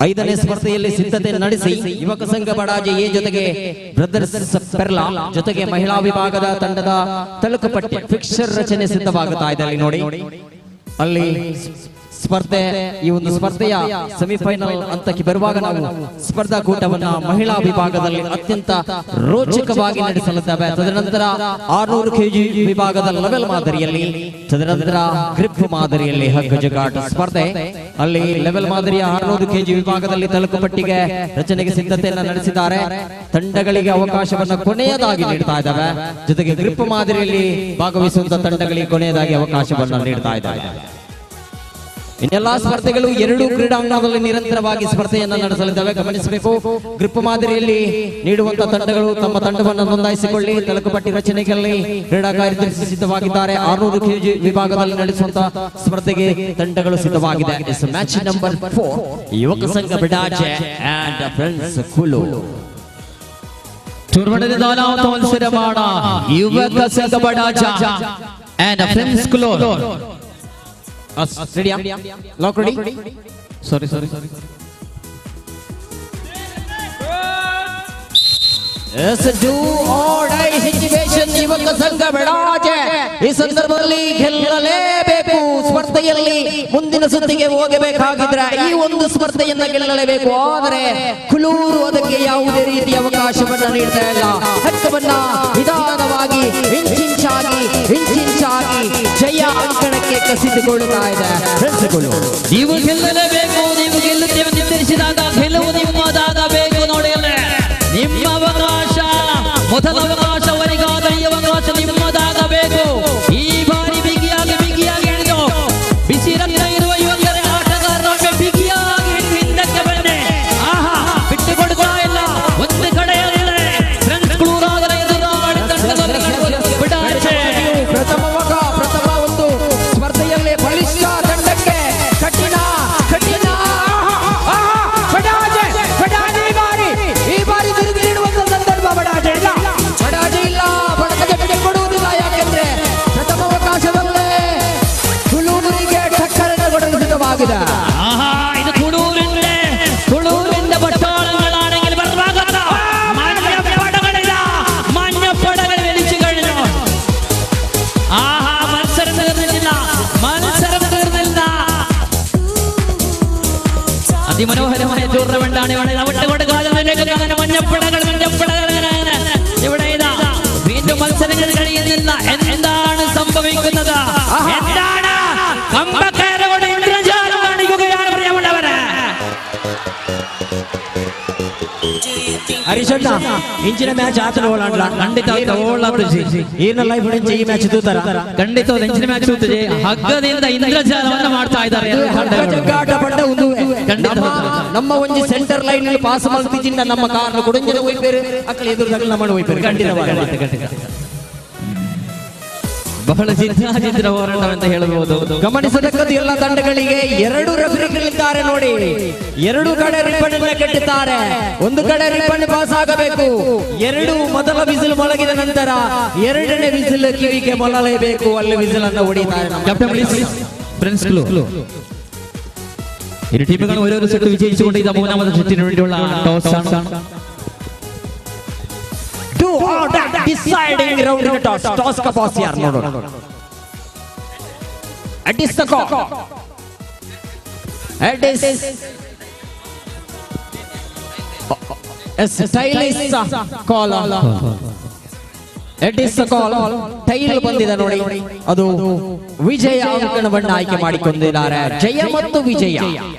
5ನೇ ಸ್ಪರ್ಧೆಯಲ್ಲಿ ಸಿದ್ಧತೆ ನಡೆಸಿ ಯುವಕ ಸಂಘ ಬಡಾಜೆ ಎ ಜೊತೆಗೆ ಬ್ರದರ್ಸ್ ಪೆರ್ಲಾ ಜೊತೆಗೆ ಮಹಿಳಾ ವಿಭಾಗದ ತಂಡದ ತಳುಕುಪಟ್ಟಿ ಫಿಕ್ಸರ್ ರಚನೆ ಸಿದ್ಧವಾಗುತ್ತಾ ಇದೆ. ಅಲ್ಲಿ ನೋಡಿ, ಅಲ್ಲಿ ಸ್ಪರ್ಧೆ, ಈ ಒಂದು ಸ್ಪರ್ಧೆಯ ಸೆಮಿಫೈನಲ್ ಹಂತಕ್ಕೆ ಬರುವಾಗ ನಾವು ಸ್ಪರ್ಧಾಕೂಟವನ್ನ ಮಹಿಳಾ ವಿಭಾಗದಲ್ಲಿ ಅತ್ಯಂತ ರೋಚಕವಾಗಿ ನಡೆಸಲಿದ್ದೇವೆ. ತದನಂತರ 600 ಕೆಜಿ ವಿಭಾಗದ ಲೆವೆಲ್ ಮಾದರಿಯಲ್ಲಿ, ತದನಂತರ ಗ್ರಿಪ್ ಮಾದರಿಯಲ್ಲಿ ಹಗ್ಗ ಜಗ್ಗಾಟ ಸ್ಪರ್ಧೆ. ಅಲ್ಲಿ ಲೆವೆಲ್ ಮಾದರಿಯ 600 ಕೆಜಿ ವಿಭಾಗದಲ್ಲಿ ತಲುಕುಪಟ್ಟಿಗೆ ರಚನೆಗೆ ಸಿದ್ಧತೆಯನ್ನು ನಡೆಸಿದ್ದಾರೆ. ತಂಡಗಳಿಗೆ ಅವಕಾಶವನ್ನು ಕೊನೆಯದಾಗಿ ನೀಡ್ತಾ ಇದ್ದಾವೆ. ಜೊತೆಗೆ ಗ್ರಿಪ್ ಮಾದರಿಯಲ್ಲಿ ಭಾಗವಹಿಸುವಂತಹ ತಂಡಗಳಿಗೆ ಕೊನೆಯದಾಗಿ ಅವಕಾಶವನ್ನು ನೀಡ್ತಾ ಇದ್ದಾವೆ. ಇನ್ನೆಲ್ಲಾ ಸ್ಪರ್ಧೆಗಳು 2 ಕ್ರೀಡಾಂಗಣದಲ್ಲಿ ನಿರಂತರವಾಗಿ ಸ್ಪರ್ಧೆಯನ್ನು ನಡೆಸಲಿದ್ದಾವೆ. ಗಮನಿಸಬೇಕು, ಗ್ರಿಪ್ ಮಾದರಿಯಲ್ಲಿ ನೀಡುವಂತಹ ತಂಡಗಳು ತಮ್ಮ ತಂಡವನ್ನು ನೋಂದಾಯಿಸಿಕೊಳ್ಳಿ. ತಲುಕುಪಟ್ಟಿ ರಚನೆಗಳಲ್ಲಿ ಕ್ರೀಡಾ ಕಾರ್ಯದರ್ಶಿ ಸಿದ್ಧವಾಗಿದ್ದಾರೆ. 600 ಕೆಜಿ ವಿಭಾಗದಲ್ಲಿ ನಡೆಸುವಂತಹ ಸ್ಪರ್ಧೆಗೆ ತಂಡಗಳು ಸಿದ್ಧವಾಗಿದೆ. ಮ್ಯಾಚ್ ನಂಬರ್ 4, ಯುವಕ ಸಂಘ ಬಿಡಾಜೆ ಅಂಡ್ ಫ್ರೆಂಡ್ಸ್ ಕುಲು. ടൂർണമെന്റിന്റെ 4ാമത്തെ മത്സരമാണ് യുവക സംഘ ബഡാജ and friends Kuloor. Lock ready? Sorry. Yes, do or die situation. ಯುವಕ ಸಂಘ ಬೆಡಾಜೆ ಈ ಸಂದರ್ಭದಲ್ಲಿ ಗೆಲ್ಲಲೇಬೇಕು. ಸ್ಪರ್ಧೆಯಲ್ಲಿ ಮುಂದಿನ ಸುತ್ತಿಗೆ ಹೋಗಬೇಕಾಗಿದ್ರೆ ಈ ಒಂದು ಸ್ಪರ್ಧೆಯನ್ನ ಗೆಲ್ಲಲೇಬೇಕು. ಆದರೆ ಕುಲೂರು ಅದಕ್ಕೆ ಯಾವುದೇ ರೀತಿಯ ಅವಕಾಶವನ್ನ ನೀಡ್ತಾ ಇಲ್ಲ. ಹಕ್ಕವನ್ನ ನಿಧಾನವಾಗಿ ಇಂಚಿಂಚಾಗಿ ಇಂಚಿಂಚಾಗಿ ಜಯ ಅಂಕಣಕ್ಕೆ ಕಸಿದುಕೊಳ್ಳುತ್ತಾ ಇದೆ. ನೀವು ಗೆಲ್ಲಲೇಬೇಕು, ನೀವು ಗೆಲ್ಲುತ್ತೇವೆ ನಿರ್ಧರಿಸಿದಾಗ ಗೆಲುವು ನಿಮ್ಮದಾಗಬೇಕು. ನೋಡಿ, ನಿಮ್ಮ ಅವಕಾಶ, ಮೊದಲ ಅವಕಾಶವರಿಗಾದ ಈ ಅವಕಾಶ ನಿಮ್ಮದಾಗಬೇಕು. ಈ ಬಾರಿ ಬಿಗಿಯಾಗಿ ಬಿಗಿಯಾಗಿ ಹಿಡಿದು ಬಿಸಿ ರಕ್ತ ಇರುವ ಯುವಕರ ಆಟಗಾರರೊಮ್ಮೆ ಬಿಗಿಯಾಗಿ ಹಿಡಿದು ಹಿಂದಕ್ಕೆ ಬನ್ನಿ. ಆಹಾ, ಬಿಟ್ಟು ಕೊಡ್ತಾ ಇಲ್ಲ. ಒಂದು ಕಡೆಯಲ್ಲಿ ಫ್ರೆಂಡ್ಸ್ ಕ್ಲೂರಾದರೆ ಎದುರಾಳಿ ತಂಡದಲ್ಲಿ ಬಿಡಾಚೆ. ಪ್ರಥಮ ಒಂದು ಸ್ಪರ್ಧೆಯಲ್ಲಿ ಬಲಿಷ್ಠ ತಂಡಕ್ಕೆ ಕಠಿಣ ಕಠಿಣ ಬಡಾಜೆ ಬಡಾಜೆ ಈ ಬಾರಿ ತಿರುಗಿ ನೀಡುವಂತ ಸಂದರ್ಭ. ಬಡಾಜೆ ಇಲ್ಲ, ಬಡಾಜೆ ಇಲ್ಲ, ಬಡಕಗೆ ಬಿಡಿ ಕೊಡುವುದಿಲ್ಲ. ಯಾಕೆಂದ್ರೆ ಪ್ರಥಮ ಅವಕಾಶದಲ್ಲೇ ಕುಳೂರಿಗೆ ಟಕ್ಕರನ್ನು ಕೊಡಲು ಸಿದ್ಧವಾಗಿದೆ. ಆಹಾ, ಇದು ಕುಳೂರಿಂದ ಬಟ್ಟಾಳಗಳಾണെങ്കിൽ ಬರುವಾಗ ಮಾನ್ಯ ಪಡಗಳು വെലിച്ചുകഴിഞ്ഞു. ആഹാ, മത്സരം തീർന്നിട്ടില്ല, മത്സരം തീർന്നില്ല. അതിമനോഹരമായ ടൂർണമെന്റാണ് ഇവിടെ. വിട്ട് കൊടുക്കാതെ മഞ്ഞപ്പടകൾ മഞ്ഞപ്പടകൾ ഇവിടെ ഇതാ വീണ്ടും മത്സരങ്ങൾ കഴിയുന്നില്ല. എന്താണ് സംഭവിക്കുന്നത്? എന്താണ്? കമ്പക്കയറുകൊണ്ട് ഇന്ദ്രജാലം കാണിക്കുകയാണ് പ്രിയമുള്ളവരെ. ಹರೀಶಣ್ಣ, ಇಂಚಿನ ಮ್ಯಾಚ್ ಆತನ ಓಲಾಂಡ್ಲ ಖಂಡಿತ ಈನ ಲೈಫ್ ಈ ಮ್ಯಾಚ್ ತೂತಾರ. ಖಂಡಿತ ಇಂಚಿನ ಮ್ಯಾಚ್ ತೂತದೆ. ಹಗ್ಗದಿಂದ ಇಂದ್ರಜಾಲವನ್ನು ಮಾಡ್ತಾ ಇದ್ದಾರೆ. ಜಗ್ಗಾಟ ಪಂಡ ಒಂದು ನಮ್ಮ ಒಂಜಿ ಸೆಂಟರ್ ಲೈನ್ ಅಲ್ಲಿ ಪಾಸ್ ಮಾಡ್ತಿದ್ದ ನಮ್ಮ ಕಾರ್ ಕೊಡಂಜನ ಹೋಯ್ಪೇರು ಅಕ್ಕಳ ಎದುರು ನಮ್ಮ ಹೋಯ್ಪೇರು. ಖಂಡಿತ ಬಹಳ ಜಿದ್ದಾಜಿದ್ದಿನ ಹೋರಾಟ ಅಂತ ಹೇಳಬಹುದು. ಗಮನಿಸತಕ್ಕದ್ದು ಎಲ್ಲ ತಂಡಗಳಿಗೆ 2 ರೆಫರಿಗಳಿದ್ದಾರೆ ನೋಡಿ. 2 ಕಡೆ ರಿಬ್ಬನ್ ಅನ್ನು ಕಟ್ಟಿದ್ದಾರೆ. ಒಂದು ಕಡೆ ರಿಬ್ಬನ್ ಪಾಸ್ ಆಗಬೇಕು. 2 ಮೊದಲ ವಿಸಿಲ್ ಮೊಳಗಿದ ನಂತರ 2ನೇ ವಿಸಿಲ್ ಕಿವಿಗೆ ಮೊಳಲೇಬೇಕು. ಅಲ್ಲಿ ವಿಸಿಲ್ ಅನ್ನು ಹೊಡೆಯುತ್ತಾರೆ. ಕ್ಯಾಪ್ಟನ್ ಪ್ಲೀಸ್ ಫ್ರೆಂಡ್ಸ್ ಕ್ಲೂ. ഇരു ടീമുകളും ഓരോരോ സെറ്റ് വിജയിച്ചുകൊണ്ട് ഇത് മൂന്നാമത്തെ സെറ്റിന് വേണ്ടിയുള്ള ടോസ് ആണ്. Do or die deciding round in toss. Toss ka boss yaar ನೋಡೋಣ. At is the call. At is yes, tile is call. At is the call. Tile ಬಂದಿದೆ ನೋಡಿ. ಅದು ವಿಜಯ ಅಂಕಣವನ್ನು ಆಯ್ಕೆ ಮಾಡಿಕೊಂಡಿದ್ದಾರೆ. ಜಯ ಮತ್ತು ವಿಜಯ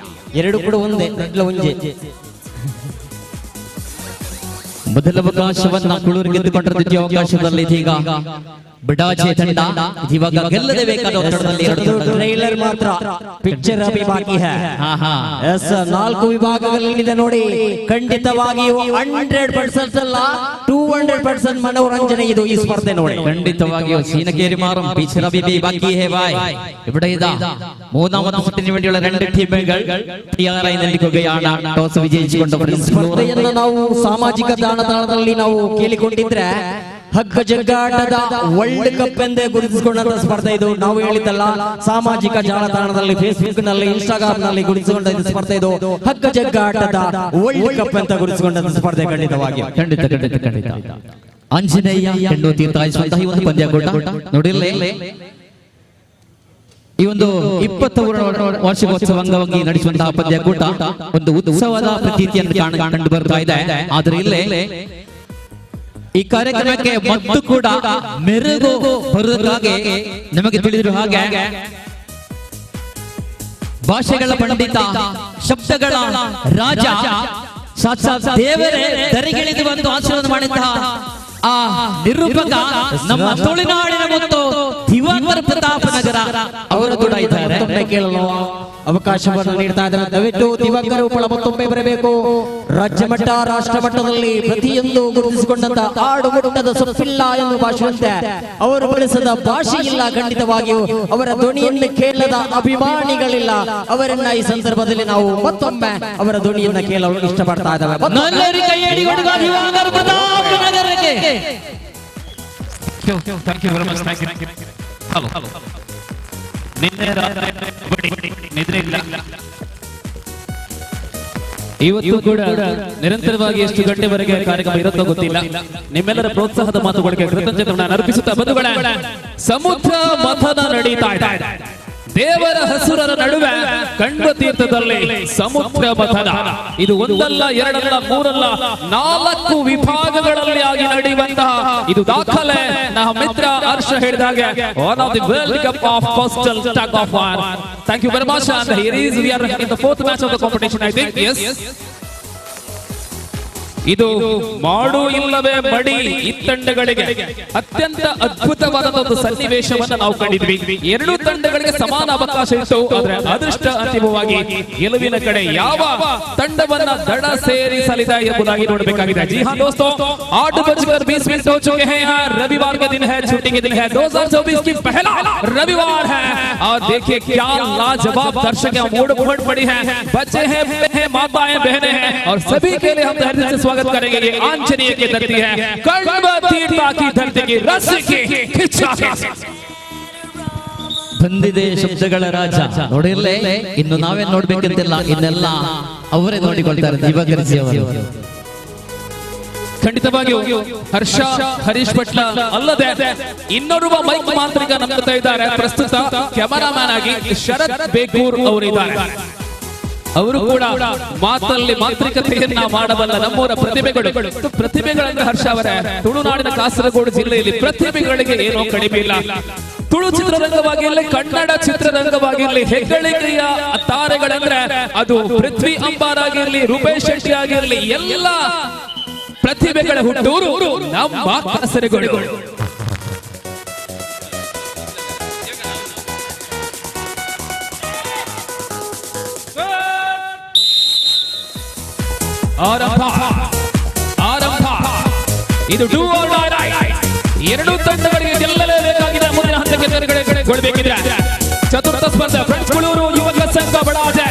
ಎರಡು ಕೂಡ ಒಂದೇ, ಒಂದೇ. ಮೊದಲ ಅವಕಾಶವನ್ನ ಕುಳೂರು ಗೆದ್ದುಕೊಂಡ ದ್ವಿತೀಯ ಅವಕಾಶದಲ್ಲಿ ಇದೀಗ ಬಿಡಾಜೆ ತಂಡ ಇವಾಗ ಗೆಲ್ಲದೆ ಬೇಕಾದ ಒತ್ತಡದಲ್ಲಿ ಎರಡು ತಂಡಗಳು. ಟ್ರೈಲರ್ ಮಾತ್ರ, ಪಿಕ್ಚರ್ ಅಭಿ ಬಾಕಿ ಹೈ. ಎಸ್, 4 ವಿಭಾಗಗಳಲ್ಲಿದೆ ನೋಡಿ. ಖಂಡಿತವಾಗಿಯೂ 100% ಅಲ್ಲ, 200% ಮನೋರಂಜನೆ ಇದು ಈ ಸ್ಪರ್ಧೆ ನೋಡಿ. ಖಂಡಿತವಾಗಿಯೂ ಸೀನಕೇರಿ ಮಾರಂ ಪಿಕ್ಚರ್ ಅಭಿ ಬಿ ಬಾಕಿ ಹೈ ಬಾಯ್. ഇവിടെ ഇതാ മൂന്നാമത്തെ സെറ്റിന് വേണ്ടിയുള്ള രണ്ട് ടീമുകൾ തയ്യാറായി നിൽക്കുകയാണ്. ടോസ് വിജയിച്ചുകൊണ്ട് ഫ്രണ്ട്സ് ಸ್ಪರ್ಧೆಯನ್ನು ನಾವು ಸಾಮಾಜಿಕ ಜಾಲತಾಣದಲ್ಲಿ ನಾವು ಕೇಳಿಕೊಂಡಿದ್ರೆ ಹಗ್ಗ ಜಗ್ಗಾಟದ ವರ್ಲ್ಡ್ ಕಪ್ ಎಂದೇ ಗುರುತಿಸಿಕೊಂಡಂತ ಸ್ಪರ್ಧೆ ಇದು. ನಾವು ಹೇಳಿದ್ದಲ್ಲ, ಸಾಮಾಜಿಕ ಜಾಲತಾಣದಲ್ಲಿ ಫೇಸ್ಬುಕ್ ನಲ್ಲಿ ಇನ್ಸ್ಟಾಗ್ರಾಮ್ ನಲ್ಲಿ ಗುರುತಿಸಿಕೊಂಡ ಇದು ಸ್ಪರ್ಧೆ ಇದು. ಹಗ್ಗ ಜಗ್ಗಾಟದ ವರ್ಲ್ಡ್ ಕಪ್ ಅಂತ ಗುರುತಿಸಿಕೊಂಡಂತ ಸ್ಪರ್ಧೆ ಖಂಡಿತವಾಗಿ. ಖಂಡಿತ ಖಂಡಿತ ಖಂಡಿತ. ಆಂಜನೇಯ ಹೆಣ್ಣು ತೀರ್ಥ ಆಯಿಸುವಂತಹ ಈ ಒಂದು ಪಂದ್ಯಕೂಟ ನೋಡಿಲ್ಲ. ಈ ಒಂದು 20 ವಾರ್ಷಿಕೋತ್ಸವ ಅಂಗವಾಗಿ ನಡೆಸುವಂತಹ ಪಂದ್ಯಕೂಟ ಒಂದು ಉತ್ಸವದ ಪ್ರತೀತಿಯನ್ನು ಕಂಡು ಬರ್ತಾ ಇದೆ. ಆದರೆ ಇಲ್ಲೇ ಈ ಕಾರ್ಯಕ್ರಮಕ್ಕೆ ಮತ್ತು ಕೂಡ ಮೆರುಗು ಬರುವುದಕ್ಕಾಗಿ ನಮಗೆ ತಿಳಿದಿರುವ ಹಾಗೆ ಭಾಷೆಗಳ ಪಂಡಿತ, ಶಬ್ದಗಳ ರಾಜ, ಸಾಕ್ಷಾತ್ ದೇವರೇ ದರಿಗಿಳಿದು ಬಂದು ಆಶೀರ್ವಾದ ಮಾಡಿದಂತಹ ಆ ನಿರೂಪಕ ನಮ್ಮ ತುಳುನಾಡಿನ ಮತ್ತು ದಿವಾಕರ ಪ್ರತಾಪನಗರ ಅವರು ಕೂಡ ಇದ್ದಾರೆ. ಕೇಳಲು ಅವಕಾಶವನ್ನು ನೀಡ್ತಾ ಇದ್ದಾರೆ. ದಯವಿಟ್ಟು ದಿವಾಕರ ಉಪಳ ಮತ್ತೊಮ್ಮೆ ಬರಬೇಕು. ರಾಜ್ಯ ಮಟ್ಟ, ರಾಷ್ಟ್ರ ಮಟ್ಟದಲ್ಲಿ ಪ್ರತಿಯೊಂದು ಗುರುತಿಸಿಕೊಂಡಂತ ಆಡುಗುಡ್ಡದ ಸೊಪ್ಪಿಲ್ಲ ಎಂದು ಭಾಷೆಯಂತೆ ಅವರು ಬಳಸಿದ ಭಾಷೆ ಇಲ್ಲ. ಖಂಡಿತವಾಗಿಯೂ ಅವರ ಧ್ವನಿಯನ್ನು ಕೇಳದ ಅಭಿಮಾನಿಗಳಿಲ್ಲ. ಅವರನ್ನ ಈ ಸಂದರ್ಭದಲ್ಲಿ ನಾವು ಮತ್ತೊಮ್ಮೆ ಅವರ ಧ್ವನಿಯನ್ನ ಕೇಳಲು ಇಷ್ಟಪಡ್ತಾ ಇದ್ದೇವೆ. Divakara ಪ್ರತಾಪನಗರಕ್ಕೆ. Thank you very much. Thank you. Hello. ನಿನ್ನೆ ರಾತ್ರಿ ನಿದ್ರೆ ಇಲ್ಲ. ಇವತ್ತು ಕೂಡ ನಿರಂತರವಾಗಿ ಎಷ್ಟು ಗಂಟೆವರೆಗೆ ಕಾರ್ಯಕ್ರಮ ಇರುತ್ತೋ ಗೊತ್ತಿಲ್ಲ. ನಿಮ್ಮೆಲ್ಲರ ಪ್ರೋತ್ಸಾಹದ ಮಾತುಗಳಿಗೆ ಕೃತಜ್ಞತೆಯನ್ನು ಅರ್ಪಿಸುತ್ತಾ ಬಂಧುಗಳೇ, ಸಮುದ್ರ ಮಥನ ನಡೀತಾ ಇದೆ. ದೇವರ ಹಸುರರ ನಡುವೆ ಕಣ್ವ ತೀರ್ಥದಲ್ಲಿ ಸಮುದ್ರ ಮಥನ. ಇದು ಒಂದಲ್ಲ, ಎರಡಲ್ಲ, ಮೂರಲ್ಲ, 4 ವಿಭಾಗಗಳಲ್ಲಿ ಆಗಿ ನಡೆಯುವಂತಹ ಇದು ದಾಖಲೆ. ನಮ್ಮ ಮಿತ್ರ ಹರ್ಷ ಹೇಳಿದಾಗೆ one of the world cup of coastal tug of war. Thank you very much. And here is we are in the fourth match of the competition, I think. Yes, ಇದು ಮಾಡು ಇಲ್ಲವೇ ಮಡಿ ಈ ತಂಡಗಳಿಗೆ ಅತ್ಯಂತ ಅದ್ಭುತವಾದ ಒಂದು ಸನ್ನಿವೇಶವನ್ನು ನಾವು ಕಂಡಿದ್ವಿ. ಎರಡು ತಂಡಗಳಿಗೆ ಸಮಾನ ಅವಕಾಶ ಇತ್ತು, ಆದ್ರೆ ಅದೃಷ್ಟ ಅಂತಿಮವಾಗಿ ಗೆಲುವಿನ ಕಡೆ ಯಾವ ತಂಡವನ್ನ ದಡ ಸೇರಿಸಲಿದೆ ಎಂಬುದಾಗಿ ನೋಡಬೇಕಾಗಿದೆ. ಜಿ ಹಾ ದೋಸ್ತೋ, 8:20 हो चुके हैं. रविवार का दिन है, छुट्टी के दिन है, 2024 की पहला रविवार है. और देखिए क्या लाजवाब दर्शक मोड़ उमड़ पड़ी है. बच्चे हैं, माताएं, बहनें हैं और सभी के लिए हम तहे दिल से स्वागत करेंगे. ये आंजनेय की धरती है, कण्व तीर्थ की धरती की रस की खिंचा ಬಂದಿದೆ ಶಬ್ದಗಳ ರಾಜ. ನೋಡಿರ್ಲೇ, ಇನ್ನು ನಾವೇನ್ ನೋಡ್ಬೇಕಂತಿಲ್ಲ, ಇನ್ನೆಲ್ಲ ಅವರೇ ನೋಡಿಕೊಳ್ತಾರೆ. ದಿವಾಕರ್ ಜಿ ಅವರು ಖಂಡಿತವಾಗಿಯೂ ಹರ್ಷ ಹರೀಶ್ ಭಟ್ಲ ಅಲ್ಲದೆ ಇನ್ನೋರ್ವ ಮೈಕ್ ಮಾಂತ್ರಿಕ ನಮ್ಮ ಇದ್ದಾರೆ. ಪ್ರಸ್ತುತ ಕ್ಯಾಮರಾಮ್ಯಾನ್ ಆಗಿ ಶರತ್ ಬೇಗೂರ್ ಅವರಿದ್ದಾರೆ. ಅವರು ಕೂಡ ಮಾತಲ್ಲಿ ಮಾಂತ್ರಿಕತೆಯನ್ನ ಮಾಡಬಲ್ಲ ನಮ್ಮೂರ ಪ್ರತಿಭೆಗಳು. ಪ್ರತಿಭೆಗಳಂದ್ರೆ ಹರ್ಷ ಅವರೇ, ತುಳುನಾಡಿನ ಕಾಸರಗೋಡು ಜಿಲ್ಲೆಯಲ್ಲಿ ಪ್ರತಿಭೆಗಳಿಗೆ ಏನೋ ಕಡಿಮೆ ಇಲ್ಲ. ತುಳು ಚಿತ್ರರಂಗವಾಗಿರ್ಲಿ, ಕನ್ನಡ ಚಿತ್ರರಂಗವಾಗಿರ್ಲಿ, ಹೆಗ್ಗಳಿಕೆಯ ತಾರೆಗಳಂದ್ರೆ ಅದು ಪೃಥ್ವಿ ಅಂಬಾರ್ ಆಗಿರ್ಲಿ, ರೂಪೇಶ್ ಶೆಟ್ಟಿ ಆಗಿರ್ಲಿ, ಎಲ್ಲ ಪ್ರತಿಭೆಗಳ ಹುಟ್ಟೂರು ನಮ್ಮ ಕಾಸರಗೋಡು. ಆರಂಭ ಆರಂಭ, ಇದು do or die. ಎರಡು ತಂಡಗಳಿಗೆ ಗೆಲ್ಲಲೇಬೇಕಾಗಿದೆ ಮುಂದಿನ ಹಂತಕ್ಕೆ ತೇರ್ಗಡೆಗೊಳ್ಳಬೇಕಿದ್ರೆ. ಚತುರ್ಥ ಸ್ಪರ್ಧೆ ಫ್ರೆಂಡ್ಸ್ ಕುಳೂರು ಯುವಕ ಸಂಘ ಬಡಾಜೆ,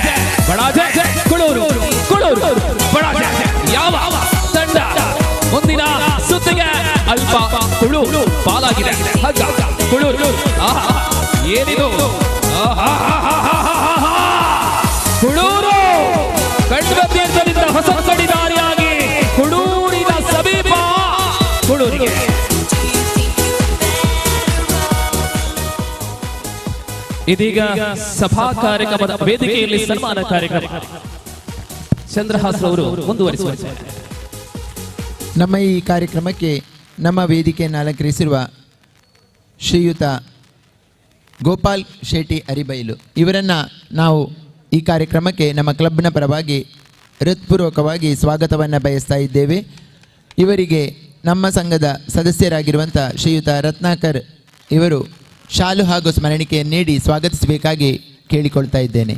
ಬಡಾಜೆ ಕುಳೂರು, ಕುಳೂರು ಬಡಾಜೆ. ಯಾವ ತಂಡ ಮುಂದಿನ ಸುತ್ತಿಗೆ? ಅಲ್ಪ ಕುಳೂರು ಪಾಲಾಗಿದೆ. ಹಗ್ಗ ಕುಳೂರು. ಆಹಾ, ಏನಿದು? ಕುಳೂರು ಕಣ್ವ ತೀರ್ಥದಿಂದ ಹೊಸ ಕಡಿದಾರಿಯಾಗಿ ಕುಳೂರಿನ ಸಮೀಪ ಕುಳೂರಿಗೆ. ಇದೀಗ ಸಭಾ ಕಾರ್ಯಕ್ರಮದ ವೇದಿಕೆಯಲ್ಲಿ ಸನ್ಮಾನ ಕಾರ್ಯಕ್ರಮ ಚಂದ್ರಹಾಸ್ ಅವರು ಮುಂದುವರಿಸುತ್ತಾರೆ. ನಮ್ಮ ಈ ಕಾರ್ಯಕ್ರಮಕ್ಕೆ ನಮ್ಮ ವೇದಿಕೆಯನ್ನು ಅಲಂಕರಿಸಿರುವ ಶ್ರೀಯುತ ಗೋಪಾಲ್ ಶೆಟ್ಟಿ ಅರಿಬೈಲು ಇವರನ್ನು ನಾವು ಈ ಕಾರ್ಯಕ್ರಮಕ್ಕೆ ನಮ್ಮ ಕ್ಲಬ್ನ ಪರವಾಗಿ ಹೃತ್ಪೂರ್ವಕವಾಗಿ ಸ್ವಾಗತವನ್ನು ಬಯಸ್ತಾ ಇದ್ದೇವೆ. ಇವರಿಗೆ ನಮ್ಮ ಸಂಘದ ಸದಸ್ಯರಾಗಿರುವಂಥ ಶ್ರೀಯುತ ರತ್ನಾಕರ್ ಇವರು ಶಾಲು ಹಾಗೂ ಸ್ಮರಣಿಕೆಯನ್ನು ನೀಡಿ ಸ್ವಾಗತಿಸಬೇಕಾಗಿ ಕೇಳಿಕೊಳ್ತಾ ಇದ್ದೇನೆ.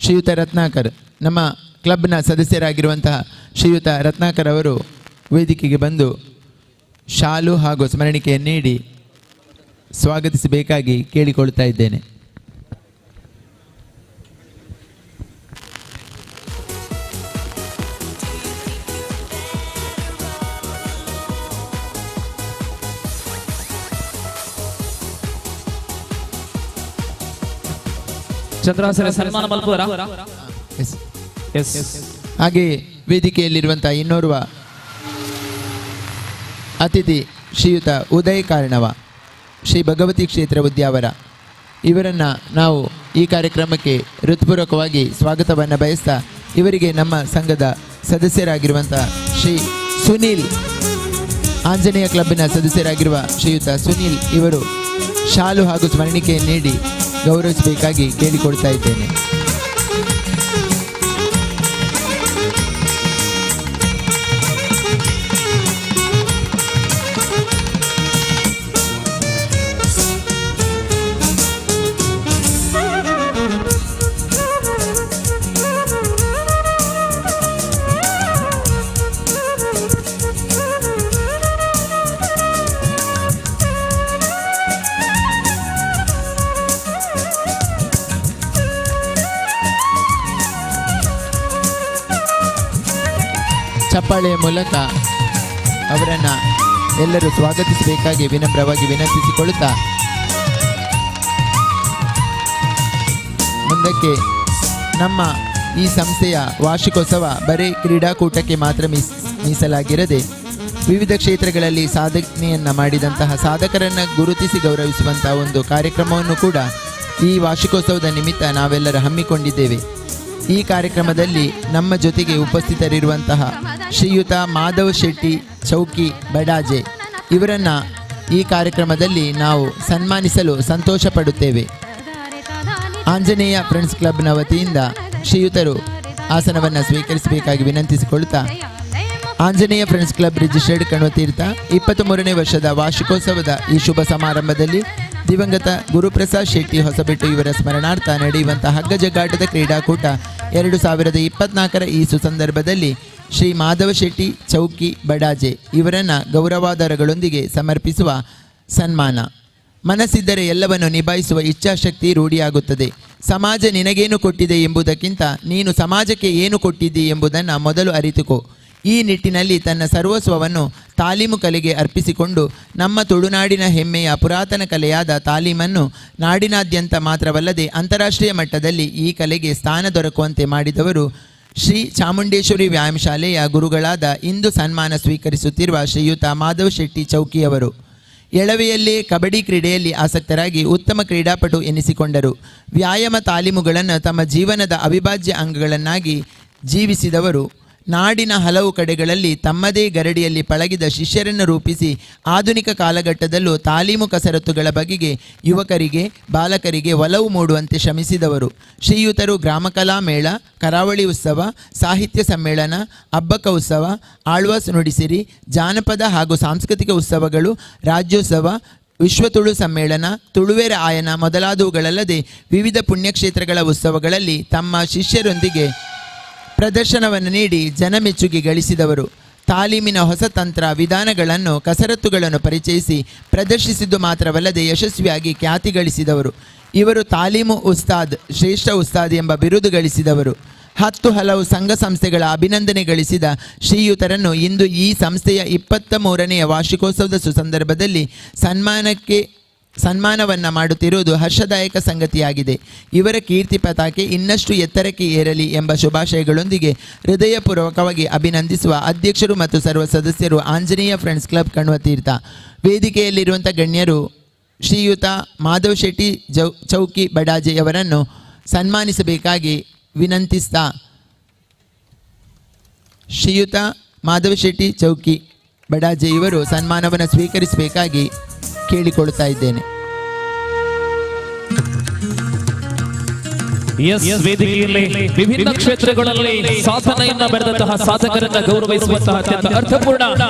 ಶ್ರೀಯುತ ರತ್ನಾಕರ್, ನಮ್ಮ ಕ್ಲಬ್ನ ಸದಸ್ಯರಾಗಿರುವಂತಹ ಶ್ರೀಯುತ ರತ್ನಾಕರ್ ಅವರು ವೇದಿಕೆಗೆ ಬಂದು ಶಾಲು ಹಾಗೂ ಸ್ಮರಣಿಕೆಯನ್ನು ನೀಡಿ ಸ್ವಾಗತಿಸಬೇಕಾಗಿ ಕೇಳಿಕೊಳ್ತಾ ಇದ್ದೇನೆ. ಚಂದ್ರಹಾಸನ ಸನ್ಮಾನ ಮಲ್ಪುವರಾ? ಎಸ್. ಹಾಗೆ ವೇದಿಕೆಯಲ್ಲಿರುವಂತಹ ಇನ್ನೋರ್ವ ಅತಿಥಿ ಶ್ರೀಯುತ ಉದಯ್ ಕಾರ್ಣವ, ಶ್ರೀ ಭಗವತಿ ಕ್ಷೇತ್ರ ಉದ್ಯಾವರ ಇವರನ್ನು ನಾವು ಈ ಕಾರ್ಯಕ್ರಮಕ್ಕೆ ಹೃತ್ಪೂರ್ವಕವಾಗಿ ಸ್ವಾಗತವನ್ನು ಬಯಸ್ತಾ ಇವರಿಗೆ ನಮ್ಮ ಸಂಘದ ಸದಸ್ಯರಾಗಿರುವಂಥ ಶ್ರೀ ಸುನೀಲ್, ಆಂಜನೇಯ ಕ್ಲಬ್ಬಿನ ಸದಸ್ಯರಾಗಿರುವ ಶ್ರೀಯುತ ಸುನೀಲ್ ಇವರು ಶಾಲು ಹಾಗೂ ಸ್ಮರಣಿಕೆಯನ್ನು ನೀಡಿ ಗೌರವಿಸಬೇಕಾಗಿ ಕೇಳಿಕೊಳ್ತಾ ಇದ್ದೇನೆ. ಚಪ್ಪಾಳೆಯ ಮೂಲಕ ಅವರನ್ನು ಎಲ್ಲರೂ ಸ್ವಾಗತಿಸಬೇಕಾಗಿ ವಿನಮ್ರವಾಗಿ ವಿನಂತಿಸಿಕೊಳ್ಳುತ್ತಾ ಮುಂದಕ್ಕೆ ನಮ್ಮ ಈ ಸಂಸ್ಥೆಯ ವಾರ್ಷಿಕೋತ್ಸವ ಬರೀ ಕ್ರೀಡಾಕೂಟಕ್ಕೆ ಮಾತ್ರ ಮೀಸಲಾಗಿರದೆ ವಿವಿಧ ಕ್ಷೇತ್ರಗಳಲ್ಲಿ ಸಾಧನೆಯನ್ನು ಮಾಡಿದಂತಹ ಸಾಧಕರನ್ನು ಗುರುತಿಸಿ ಗೌರವಿಸುವಂತಹ ಒಂದು ಕಾರ್ಯಕ್ರಮವನ್ನು ಕೂಡ ಈ ವಾರ್ಷಿಕೋತ್ಸವದ ನಿಮಿತ್ತ ನಾವೆಲ್ಲರ ಹಮ್ಮಿಕೊಂಡಿದ್ದೇವೆ. ಈ ಕಾರ್ಯಕ್ರಮದಲ್ಲಿ ನಮ್ಮ ಜೊತೆಗೆ ಉಪಸ್ಥಿತರಿರುವಂತಹ ಶ್ರೀಯುತ ಮಾಧವ್ ಶೆಟ್ಟಿ ಚೌಕಿ ಬಡಾಜೆ ಇವರನ್ನು ಈ ಕಾರ್ಯಕ್ರಮದಲ್ಲಿ ನಾವು ಸನ್ಮಾನಿಸಲು ಸಂತೋಷ ಪಡುತ್ತೇವೆ. ಆಂಜನೇಯ ಫ್ರೆಂಡ್ಸ್ ಕ್ಲಬ್ನ ವತಿಯಿಂದ ಶ್ರೀಯುತರು ಆಸನವನ್ನು ಸ್ವೀಕರಿಸಬೇಕಾಗಿ ವಿನಂತಿಸಿಕೊಳ್ಳುತ್ತಾ Anjaneya friends club registered Kanvatheertha 23ನೇ ವರ್ಷದ ವಾರ್ಷಿಕೋತ್ಸವದ ಈ ಶುಭ ಸಮಾರಂಭದಲ್ಲಿ ದಿವಂಗತ ಗುರುಪ್ರಸಾದ್ ಶೆಟ್ಟಿ ಹೊಸಬೆಟ್ಟು ಇವರ ಸ್ಮರಣಾರ್ಥ ನಡೆಯುವಂತಹ ಹಗ್ಗಜಗ್ಗಾಟದ ಕ್ರೀಡಾಕೂಟ 2024ರ ಈ ಸುಸಂದರ್ಭದಲ್ಲಿ ಶ್ರೀ ಮಾಧವ ಶೆಟ್ಟಿ ಚೌಕಿ ಬಡಾಜೆ ಇವರನ್ನು ಗೌರವಾದರಗಳೊಂದಿಗೆ ಸಮರ್ಪಿಸುವ ಸನ್ಮಾನ. ಮನಸ್ಸಿದ್ದರೆ ಎಲ್ಲವನ್ನು ನಿಭಾಯಿಸುವ ಇಚ್ಛಾಶಕ್ತಿ ರೂಢಿಯಾಗುತ್ತದೆ. ಸಮಾಜ ನಿನಗೇನು ಕೊಟ್ಟಿದೆ ಎಂಬುದಕ್ಕಿಂತ ನೀನು ಸಮಾಜಕ್ಕೆ ಏನು ಕೊಟ್ಟಿದ್ದಿ ಎಂಬುದನ್ನು ಮೊದಲು ಅರಿತುಕೋ. ಈ ನಿಟ್ಟಿನಲ್ಲಿ ತನ್ನ ಸರ್ವಸ್ವವನ್ನು ತಾಲೀಮು ಕಲೆಗೆ ಅರ್ಪಿಸಿಕೊಂಡು ನಮ್ಮ ತುಳುನಾಡಿನ ಹೆಮ್ಮೆಯ ಪುರಾತನ ಕಲೆಯಾದ ತಾಲೀಮನ್ನು ನಾಡಿನಾದ್ಯಂತ ಮಾತ್ರವಲ್ಲದೆ ಅಂತಾರಾಷ್ಟ್ರೀಯ ಮಟ್ಟದಲ್ಲಿ ಈ ಕಲೆಗೆ ಸ್ಥಾನ ದೊರಕುವಂತೆ ಮಾಡಿದವರು ಶ್ರೀ ಚಾಮುಂಡೇಶ್ವರಿ ವ್ಯಾಯಾಮ ಶಾಲೆಯ ಗುರುಗಳಾದ ಇಂದು ಸನ್ಮಾನ ಸ್ವೀಕರಿಸುತ್ತಿರುವ ಶ್ರೀಯುತ ಮಾಧವ್ ಶೆಟ್ಟಿ ಚೌಕಿಯವರು. ಎಳವೆಯಲ್ಲೇ ಕಬಡ್ಡಿ ಕ್ರೀಡೆಯಲ್ಲಿ ಆಸಕ್ತರಾಗಿ ಉತ್ತಮ ಕ್ರೀಡಾಪಟು ಎನಿಸಿಕೊಂಡರು. ವ್ಯಾಯಾಮ ತಾಲೀಮುಗಳನ್ನು ತಮ್ಮ ಜೀವನದ ಅವಿಭಾಜ್ಯ ಅಂಗಗಳನ್ನಾಗಿ ಜೀವಿಸಿದವರು. ನಾಡಿನ ಹಲವು ಕಡೆಗಳಲ್ಲಿ ತಮ್ಮದೇ ಗರಡಿಯಲ್ಲಿ ಪಳಗಿದ ಶಿಷ್ಯರನ್ನು ರೂಪಿಸಿ ಆಧುನಿಕ ಕಾಲಘಟ್ಟದಲ್ಲೂ ತಾಲೀಮು ಕಸರತ್ತುಗಳ ಬಗೆಗೆ ಯುವಕರಿಗೆ ಬಾಲಕರಿಗೆ ಒಲವು ಮೂಡುವಂತೆ ಶ್ರಮಿಸಿದವರು. ಶ್ರೀಯುತರು ಗ್ರಾಮಕಲಾ ಮೇಳ, ಕರಾವಳಿ ಉತ್ಸವ, ಸಾಹಿತ್ಯ ಸಮ್ಮೇಳನ, ಅಬ್ಬಕ್ಕ ಉತ್ಸವ, ಆಳ್ವಾಸ್ ನುಡಿಸಿರಿ, ಜಾನಪದ ಹಾಗೂ ಸಾಂಸ್ಕೃತಿಕ ಉತ್ಸವಗಳು, ರಾಜ್ಯೋತ್ಸವ, ವಿಶ್ವ ತುಳು ಸಮ್ಮೇಳನ, ತುಳುವೆರ ಆಯನ ಮೊದಲಾದವುಗಳಲ್ಲದೆ ವಿವಿಧ ಪುಣ್ಯಕ್ಷೇತ್ರಗಳ ಉತ್ಸವಗಳಲ್ಲಿ ತಮ್ಮ ಶಿಷ್ಯರೊಂದಿಗೆ ಪ್ರದರ್ಶನವನ್ನು ನೀಡಿ ಜನಮೆಚ್ಚುಗೆ ಗಳಿಸಿದವರು. ತಾಲೀಮಿನ ಹೊಸ ತಂತ್ರ ವಿಧಾನಗಳನ್ನು, ಕಸರತ್ತುಗಳನ್ನು ಪರಿಚಯಿಸಿ ಪ್ರದರ್ಶಿಸಿದ್ದು ಮಾತ್ರವಲ್ಲದೆ ಯಶಸ್ವಿಯಾಗಿ ಖ್ಯಾತಿ ಗಳಿಸಿದವರು. ಇವರು ತಾಲೀಮು ಉಸ್ತಾದ್, ಶ್ರೇಷ್ಠ ಉಸ್ತಾದ್ ಎಂಬ ಬಿರುದು ಗಳಿಸಿದವರು. 10 ಹಲವು ಸಂಘ ಸಂಸ್ಥೆಗಳ ಅಭಿನಂದನೆ ಗಳಿಸಿದ ಶ್ರೀಯುತರನ್ನು ಇಂದು ಈ ಸಂಸ್ಥೆಯ 23ನೇ ವಾರ್ಷಿಕೋತ್ಸವದ ಸುಸಂದರ್ಭದಲ್ಲಿ ಸನ್ಮಾನವನ್ನು ಮಾಡುತ್ತಿರುವುದು ಹರ್ಷದಾಯಕ ಸಂಗತಿಯಾಗಿದೆ. ಇವರ ಕೀರ್ತಿ ಪತಾಕೆ ಇನ್ನಷ್ಟು ಎತ್ತರಕ್ಕೆ ಏರಲಿ ಎಂಬ ಶುಭಾಶಯಗಳೊಂದಿಗೆ ಹೃದಯಪೂರ್ವಕವಾಗಿ ಅಭಿನಂದಿಸುವ ಅಧ್ಯಕ್ಷರು ಮತ್ತು ಸರ್ವ ಸದಸ್ಯರು ಆಂಜನೇಯ ಫ್ರೆಂಡ್ಸ್ ಕ್ಲಬ್ ಕಣ್ವತೀರ್ಥ. ವೇದಿಕೆಯಲ್ಲಿರುವಂಥ ಗಣ್ಯರು ಶ್ರೀಯುತ ಮಾಧವ್ ಶೆಟ್ಟಿ ಚೌಕಿ ಬಡಾಜೆಯವರನ್ನು ಸನ್ಮಾನಿಸಬೇಕಾಗಿ ವಿನಂತಿಸ್ತಾ ಶ್ರೀಯುತ ಮಾಧವ ಶೆಟ್ಟಿ ಚೌಕಿ ಬಡಾಜೆ ಇವರು ಸನ್ಮಾನವನ್ನು ಸ್ವೀಕರಿಸಬೇಕಾಗಿ ಕೇಳಿಕೊಳ್ಳುತ್ತಾ ಇದ್ದೇನೆ. ಎಸ್, ವೇದಿಕೆಯಲ್ಲಿ ವಿಭಿನ್ನ ಕ್ಷೇತ್ರಗಳಲ್ಲಿ ಸಾಧನೆಯನ್ನ ಬೆಳೆದಂತಹ ಸಾಧಕರನ್ನ ಗೌರವಿಸುವಂತಹ ಅತ್ಯಂತ ಅರ್ಥಪೂರ್ಣ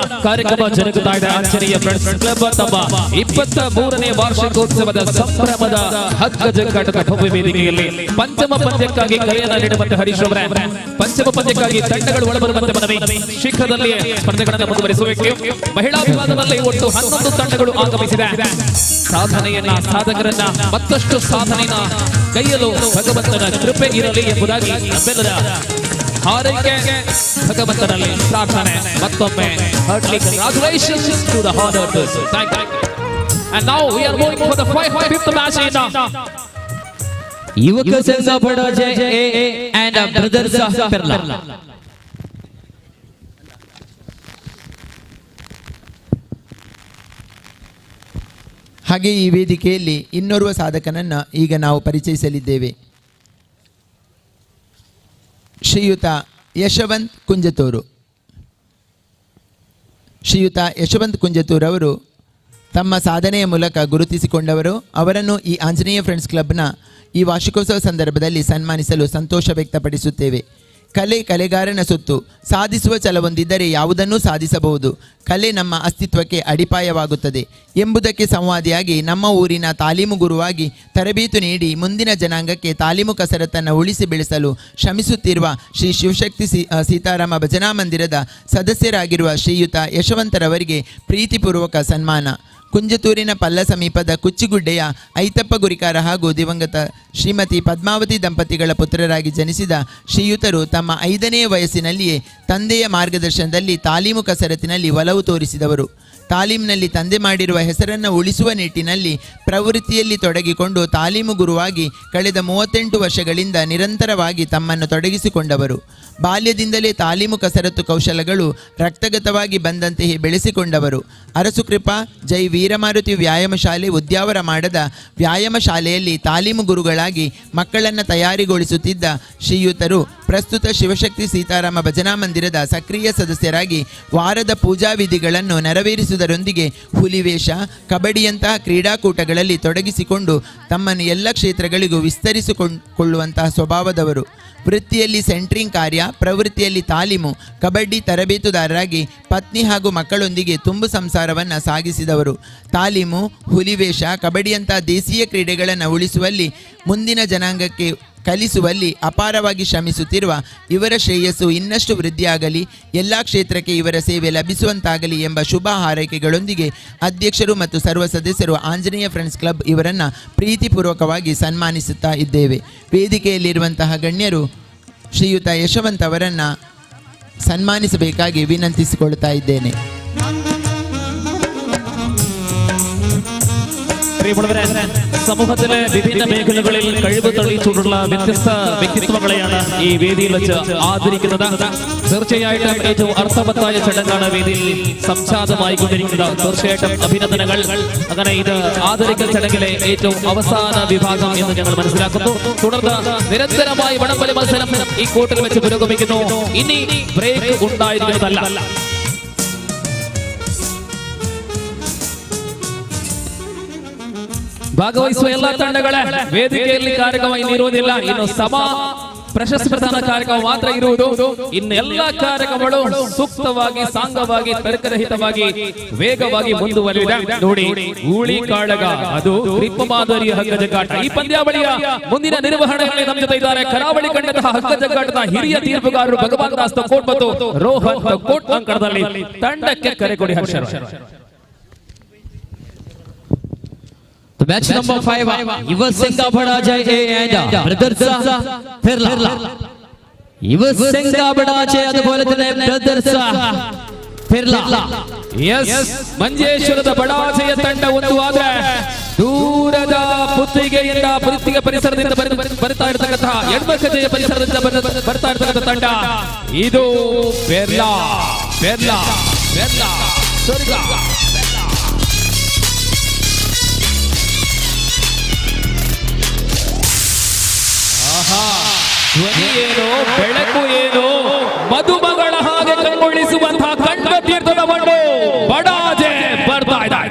ಕಾರ್ಯಕ್ರಮ ಜರುಗುತ್ತಾ ಇದೆ. ಆಂಜನೇಯ ಫ್ರೆಂಡ್ಸ್ ಕ್ಲಬ್ ತಮ್ಮ 23ನೇ ವಾರ್ಷಿಕೋತ್ಸವದ ಸಂಭ್ರಮದ ಹಗ್ಗ ಜಗ್ಗಾಟದ ಭವ್ಯ ವೇದಿಕೆಯಲ್ಲಿ ಪಂಚಮ ಪಂದ್ಯಕ್ಕಾಗಿ ಕರೆಯನ್ನ ನೀಡುವಂತೆ ಹರೀಶ್ ಅವರೇ, ಪಂಚಮ ಪಂದ್ಯಕ್ಕಾಗಿ ತಂಡಗಳು ಒಳಬರುವಂತೆ ಮನವಿ. ಶೀಘ್ರದಲ್ಲಿಯೇ ಸ್ಪರ್ಧೆಗಳನ್ನು ಮುಂದುವರಿಸಬೇಕು. ಮಹಿಳಾ ವಿಭಾಗದಲ್ಲಿ ಒಟ್ಟು 11 ತಂಡಗಳು ಆಗಮಿಸಿದೆ. ಸಾಧನೆಯನ್ನ, ಸಾಧಕರನ್ನ ಮತ್ತಷ್ಟು ಸಾಧನೆಯನ್ನ ಕೈಯಲು ಭಗವಂತನ ಕೃಪೆ ಇರಲಿ ಎಂಬುದಾಗಿ ನಮ್ಮೆಲ್ಲರ ಹಾರೈಕೆ, ಭಗವಂತನಲ್ಲಿ ಪ್ರಾರ್ಥನೆ. ಮತ್ತೊಮ್ಮೆ heartily congratulations to the honored person. Thank you. And now we are moving for the fifth match in Yuvaka Sangha Badaje A and Brothers Perla. ಹಾಗೆ ಈ ವೇದಿಕೆಯಲ್ಲಿ ಇನ್ನೋರ್ವ ಸಾಧಕನನ್ನು ಈಗ ನಾವು ಪರಿಚಯಿಸಲಿದ್ದೇವೆ. ಶ್ರೀಯುತ ಯಶವಂತ್ ಕುಂಜತೂರು. ಶ್ರೀಯುತ ಯಶವಂತ್ ಕುಂಜತೂರು ಅವರು ತಮ್ಮ ಸಾಧನೆಯ ಮೂಲಕ ಗುರುತಿಸಿಕೊಂಡವರು. ಅವರನ್ನು ಈ ಆಂಜನೇಯ ಫ್ರೆಂಡ್ಸ್ ಕ್ಲಬ್ನ ಈ ವಾರ್ಷಿಕೋತ್ಸವ ಸಂದರ್ಭದಲ್ಲಿ ಸನ್ಮಾನಿಸಲು ಸಂತೋಷ ವ್ಯಕ್ತಪಡಿಸುತ್ತೇವೆ. ಕಲೆ ಕಲೆಗಾರನ ಸೊತ್ತು. ಸಾಧಿಸುವ ಛಲವೊಂದಿದ್ದರೆ ಯಾವುದನ್ನೂ ಸಾಧಿಸಬಹುದು. ಕಲೆ ನಮ್ಮ ಅಸ್ತಿತ್ವಕ್ಕೆ ಅಡಿಪಾಯವಾಗುತ್ತದೆ ಎಂಬುದಕ್ಕೆ ಸಂವಾದಿಯಾಗಿ ನಮ್ಮ ಊರಿನ ತಾಲೀಮು ಗುರುವಾಗಿ ತರಬೇತು ನೀಡಿ ಮುಂದಿನ ಜನಾಂಗಕ್ಕೆ ತಾಲೀಮು ಕಸರತ್ತನ್ನು ಉಳಿಸಿ ಬೆಳೆಸಲು ಶ್ರಮಿಸುತ್ತಿರುವ ಶ್ರೀ ಶಿವಶಕ್ತಿ ಸೀತಾರಾಮ ಭಜನಾ ಮಂದಿರದ ಸದಸ್ಯರಾಗಿರುವ ಶ್ರೀಯುತ ಯಶವಂತರವರಿಗೆ ಪ್ರೀತಿಪೂರ್ವಕ ಸನ್ಮಾನ. ಕುಂಜತೂರಿನ ಪಲ್ಲ ಸಮೀಪದ ಕುಚ್ಚಿಗುಡ್ಡೆಯ ಐತಪ್ಪ ಗುರಿಕಾರ ಹಾಗೂ ದಿವಂಗತ ಶ್ರೀಮತಿ ಪದ್ಮಾವತಿ ದಂಪತಿಗಳ ಪುತ್ರರಾಗಿ ಜನಿಸಿದ ಶ್ರೀಯುತರು ತಮ್ಮ 5ನೇ ವಯಸ್ಸಿನಲ್ಲಿಯೇ ತಂದೆಯ ಮಾರ್ಗದರ್ಶನದಲ್ಲಿ ತಾಲೀಮು ಕಸರತ್ತಿನಲ್ಲಿ ಒಲವು ತೋರಿಸಿದವರು. ತಾಲೀಮಿನಲ್ಲಿ ತಂದೆ ಮಾಡಿರುವ ಹೆಸರನ್ನು ಉಳಿಸುವ ನಿಟ್ಟಿನಲ್ಲಿ ಪ್ರವೃತ್ತಿಯಲ್ಲಿ ತೊಡಗಿಕೊಂಡು ತಾಲೀಮು ಗುರುವಾಗಿ ಕಳೆದ 38 ವರ್ಷಗಳಿಂದ ನಿರಂತರವಾಗಿ ತಮ್ಮನ್ನು ತೊಡಗಿಸಿಕೊಂಡವರು. ಬಾಲ್ಯದಿಂದಲೇ ತಾಲೀಮು ಕಸರತ್ತು ಕೌಶಲಗಳು ರಕ್ತಗತವಾಗಿ ಬಂದಂತೆಯೇ ಬೆಳೆಸಿಕೊಂಡವರು. ಅರಸುಕೃಪಾ ಜೈ ವೀರಮಾರುತಿ ವ್ಯಾಯಾಮ ಶಾಲೆ ಉದ್ಯಾವರ ಮಾಡದ ವ್ಯಾಯಾಮ ಶಾಲೆಯಲ್ಲಿ ತಾಲೀಮು ಗುರುಗಳಾಗಿ ಮಕ್ಕಳನ್ನು ತಯಾರಿಗೊಳಿಸುತ್ತಿದ್ದ ಶ್ರೀಯುತರು ಪ್ರಸ್ತುತ ಶಿವಶಕ್ತಿ ಸೀತಾರಾಮ ಭಜನಾ ಮಂದಿರದ ಸಕ್ರಿಯ ಸದಸ್ಯರಾಗಿ ವಾರದ ಪೂಜಾ ವಿಧಿಗಳನ್ನು ನೆರವೇರಿಸುವುದರೊಂದಿಗೆ ಹುಲಿವೇಷ, ಕಬಡ್ಡಿಯಂತಹ ಕ್ರೀಡಾಕೂಟಗಳಲ್ಲಿ ತೊಡಗಿಸಿಕೊಂಡು ತಮ್ಮನ್ನು ಎಲ್ಲ ಕ್ಷೇತ್ರಗಳಿಗೂ ವಿಸ್ತರಿಸಿಕೊಳ್ಳುವಂತಹ ಸ್ವಭಾವದವರು. ವೃತ್ತಿಯಲ್ಲಿ ಸೆಂಟ್ರಿಂಗ್ ಕಾರ್ಯ, ಪ್ರವೃತ್ತಿಯಲ್ಲಿ ತಾಲೀಮು, ಕಬಡ್ಡಿ ತರಬೇತುದಾರರಾಗಿ ಪತ್ನಿ ಹಾಗೂ ಮಕ್ಕಳೊಂದಿಗೆ ತುಂಬು ಸಂಸಾರವನ್ನು ಸಾಗಿಸಿದವರು. ತಾಲೀಮು, ಹುಲಿವೇಷ, ಕಬಡ್ಡಿಯಂತಹ ದೇಶೀಯ ಕ್ರೀಡೆಗಳನ್ನು ಉಳಿಸುವಲ್ಲಿ, ಮುಂದಿನ ಜನಾಂಗಕ್ಕೆ ಕಲಿಸುವಲ್ಲಿ ಅಪಾರವಾಗಿ ಶ್ರಮಿಸುತ್ತಿರುವ ಇವರ ಶ್ರೇಯಸ್ಸು ಇನ್ನಷ್ಟು ವೃದ್ಧಿಯಾಗಲಿ, ಎಲ್ಲ ಕ್ಷೇತ್ರಕ್ಕೆ ಇವರ ಸೇವೆ ಲಭಿಸುವಂತಾಗಲಿ ಎಂಬ ಶುಭ ಹಾರೈಕೆಗಳೊಂದಿಗೆ ಅಧ್ಯಕ್ಷರು ಮತ್ತು ಸರ್ವ ಸದಸ್ಯರು ಆಂಜನೇಯ ಫ್ರೆಂಡ್ಸ್ ಕ್ಲಬ್ ಇವರನ್ನು ಪ್ರೀತಿಪೂರ್ವಕವಾಗಿ ಸನ್ಮಾನಿಸುತ್ತಾ ಇದ್ದೇವೆ. ವೇದಿಕೆಯಲ್ಲಿರುವಂತಹ ಗಣ್ಯರು ಶ್ರೀಯುತ ಯಶವಂತ್ ಅವರನ್ನು ಸನ್ಮಾನಿಸಬೇಕಾಗಿ ವಿನಂತಿಸಿಕೊಳ್ಳುತ್ತಾ ಇದ್ದೇನೆ. പ്രിയമുള്ളവരെ, സമൂഹത്തിലെ വിഭിന്ന മേഖലകളിൽ കഴിവ് തെളിയിച്ചുകൊണ്ടുള്ള വ്യത്യസ്ത വ്യക്തിത്വങ്ങളെയാണ് ഈ വേദിയിൽ വെച്ച് ആദരിക്കുന്നത്. തീർച്ചയായിട്ടും ഏറ്റവും അർത്ഥവത്തായ ചടങ്ങാണ് വേദിയിൽ സംജാതമായിക്കൊണ്ടിരിക്കുന്നത്. തീർച്ചയായിട്ടും അഭിനന്ദനങ്ങൾ. അങ്ങനെ ഇത് ആദരിക്കൽ ചടങ്ങിലെ ഏറ്റവും അവസാന വിഭാഗം എന്ന് ഞങ്ങൾ മനസ്സിലാക്കുന്നു. തുടർന്ന് നിരന്തരമായി വടംവലി മത്സരം ഈ കോർട്ടിൽ വെച്ച് പുരോഗമിക്കുന്നു. ഇനി ബ്രേക്ക് ഉണ്ടായിരിക്കുന്നതല്ല. ಭಾಗವಹಿಸುವ ಎಲ್ಲ ತಂಡಗಳ ವೇದಿಕೆಯಲ್ಲಿ ಕಾರ್ಯಕ್ರಮ ಇನ್ನಿರುವುದಿಲ್ಲ. ಇನ್ನು ಸಭಾ ಪ್ರಶಸ್ತಿ ಪ್ರದಾನ ಕಾರ್ಯಕ್ರಮ ಮಾತ್ರ ಇರುವುದು. ಇನ್ನು ಎಲ್ಲ ಕಾರ್ಯಕ್ರಮಗಳು ಸೂಕ್ತವಾಗಿ, ಸಾಂಗವಾಗಿ, ತರ್ಕರಹಿತವಾಗಿ, ವೇಗವಾಗಿ ಮುಂದುವರಿದಿದೆ. ನೋಡಿ, ಗೂಳಿ ಕಾಳಗ, ಅದು ತ್ರಿಪ್ಪ ಮಾದರಿಯ ಹಗ್ಗ ಜಗ್ಗಾಟ. ಈ ಪಂದ್ಯಾವಳಿಯ ಮುಂದಿನ ನಿರ್ವಹಣೆಯಲ್ಲಿ ನಮ್ಮ ಜೊತೆ ಇದ್ದಾರೆ ಕರಾವಳಿ ಖಂಡದ ಹಗ್ಗ ಜಗ್ಗಾಟದ ಹಿರಿಯ ತೀರ್ಪುಗಾರರು ಭಗವಾನ್ ದಾಸ್ ತಕೋಟ್ ಮತ್ತು ರೋಹನ್ ತಕೋಟ್. ಅಂಕಣದಲ್ಲಿ ತಂಡಕ್ಕೆ ಕರೆ ಕೊಡಿ ಹರ್ಷ. The match number 5, Yuva Sangha Badaje A and Brothers Perla. Yuva Sangha Badaje അതുപോലെ തന്നെ Brothers Perla. S, ಮಂಜೇಶ್ವರದ ಬಡಾಜೆಯ ತಂಡ ಒಂದು ಆದ್ರೆ ದೂರದ ಪುತ್ತಿಗೆಯಿಂದ, ಪುತ್ತಿಗೆ ಪರಿಸರದಿಂದ ಬರ್ತಾ ಇರತಕ್ಕಂತಹ ಎಡ್ಮಕಜೆಯ ಪರಿಸರದಿಂದ ಬರ್ತಾ ಇರತಕ್ಕಂಥ ತಂಡ ಇದು ಪೆರ್ಲಾ. ಪೆರ್ಲಾ, ಪೆರ್ಲಾ, ಸ್ವರ್ಗ. ಧ್ವನಿ ಏನು, ಬೆಳಕು ಏನು, ಮಧುಮಗಳ ಹಾಗೆ ಕಂಗೊಳಿಸುವಂತಹ ಕಂಡ ತೀರ್ಥದ ಮಣ್ಣು ಬಡಾಜೆ ಬರ್ತಾ ಇದೆ.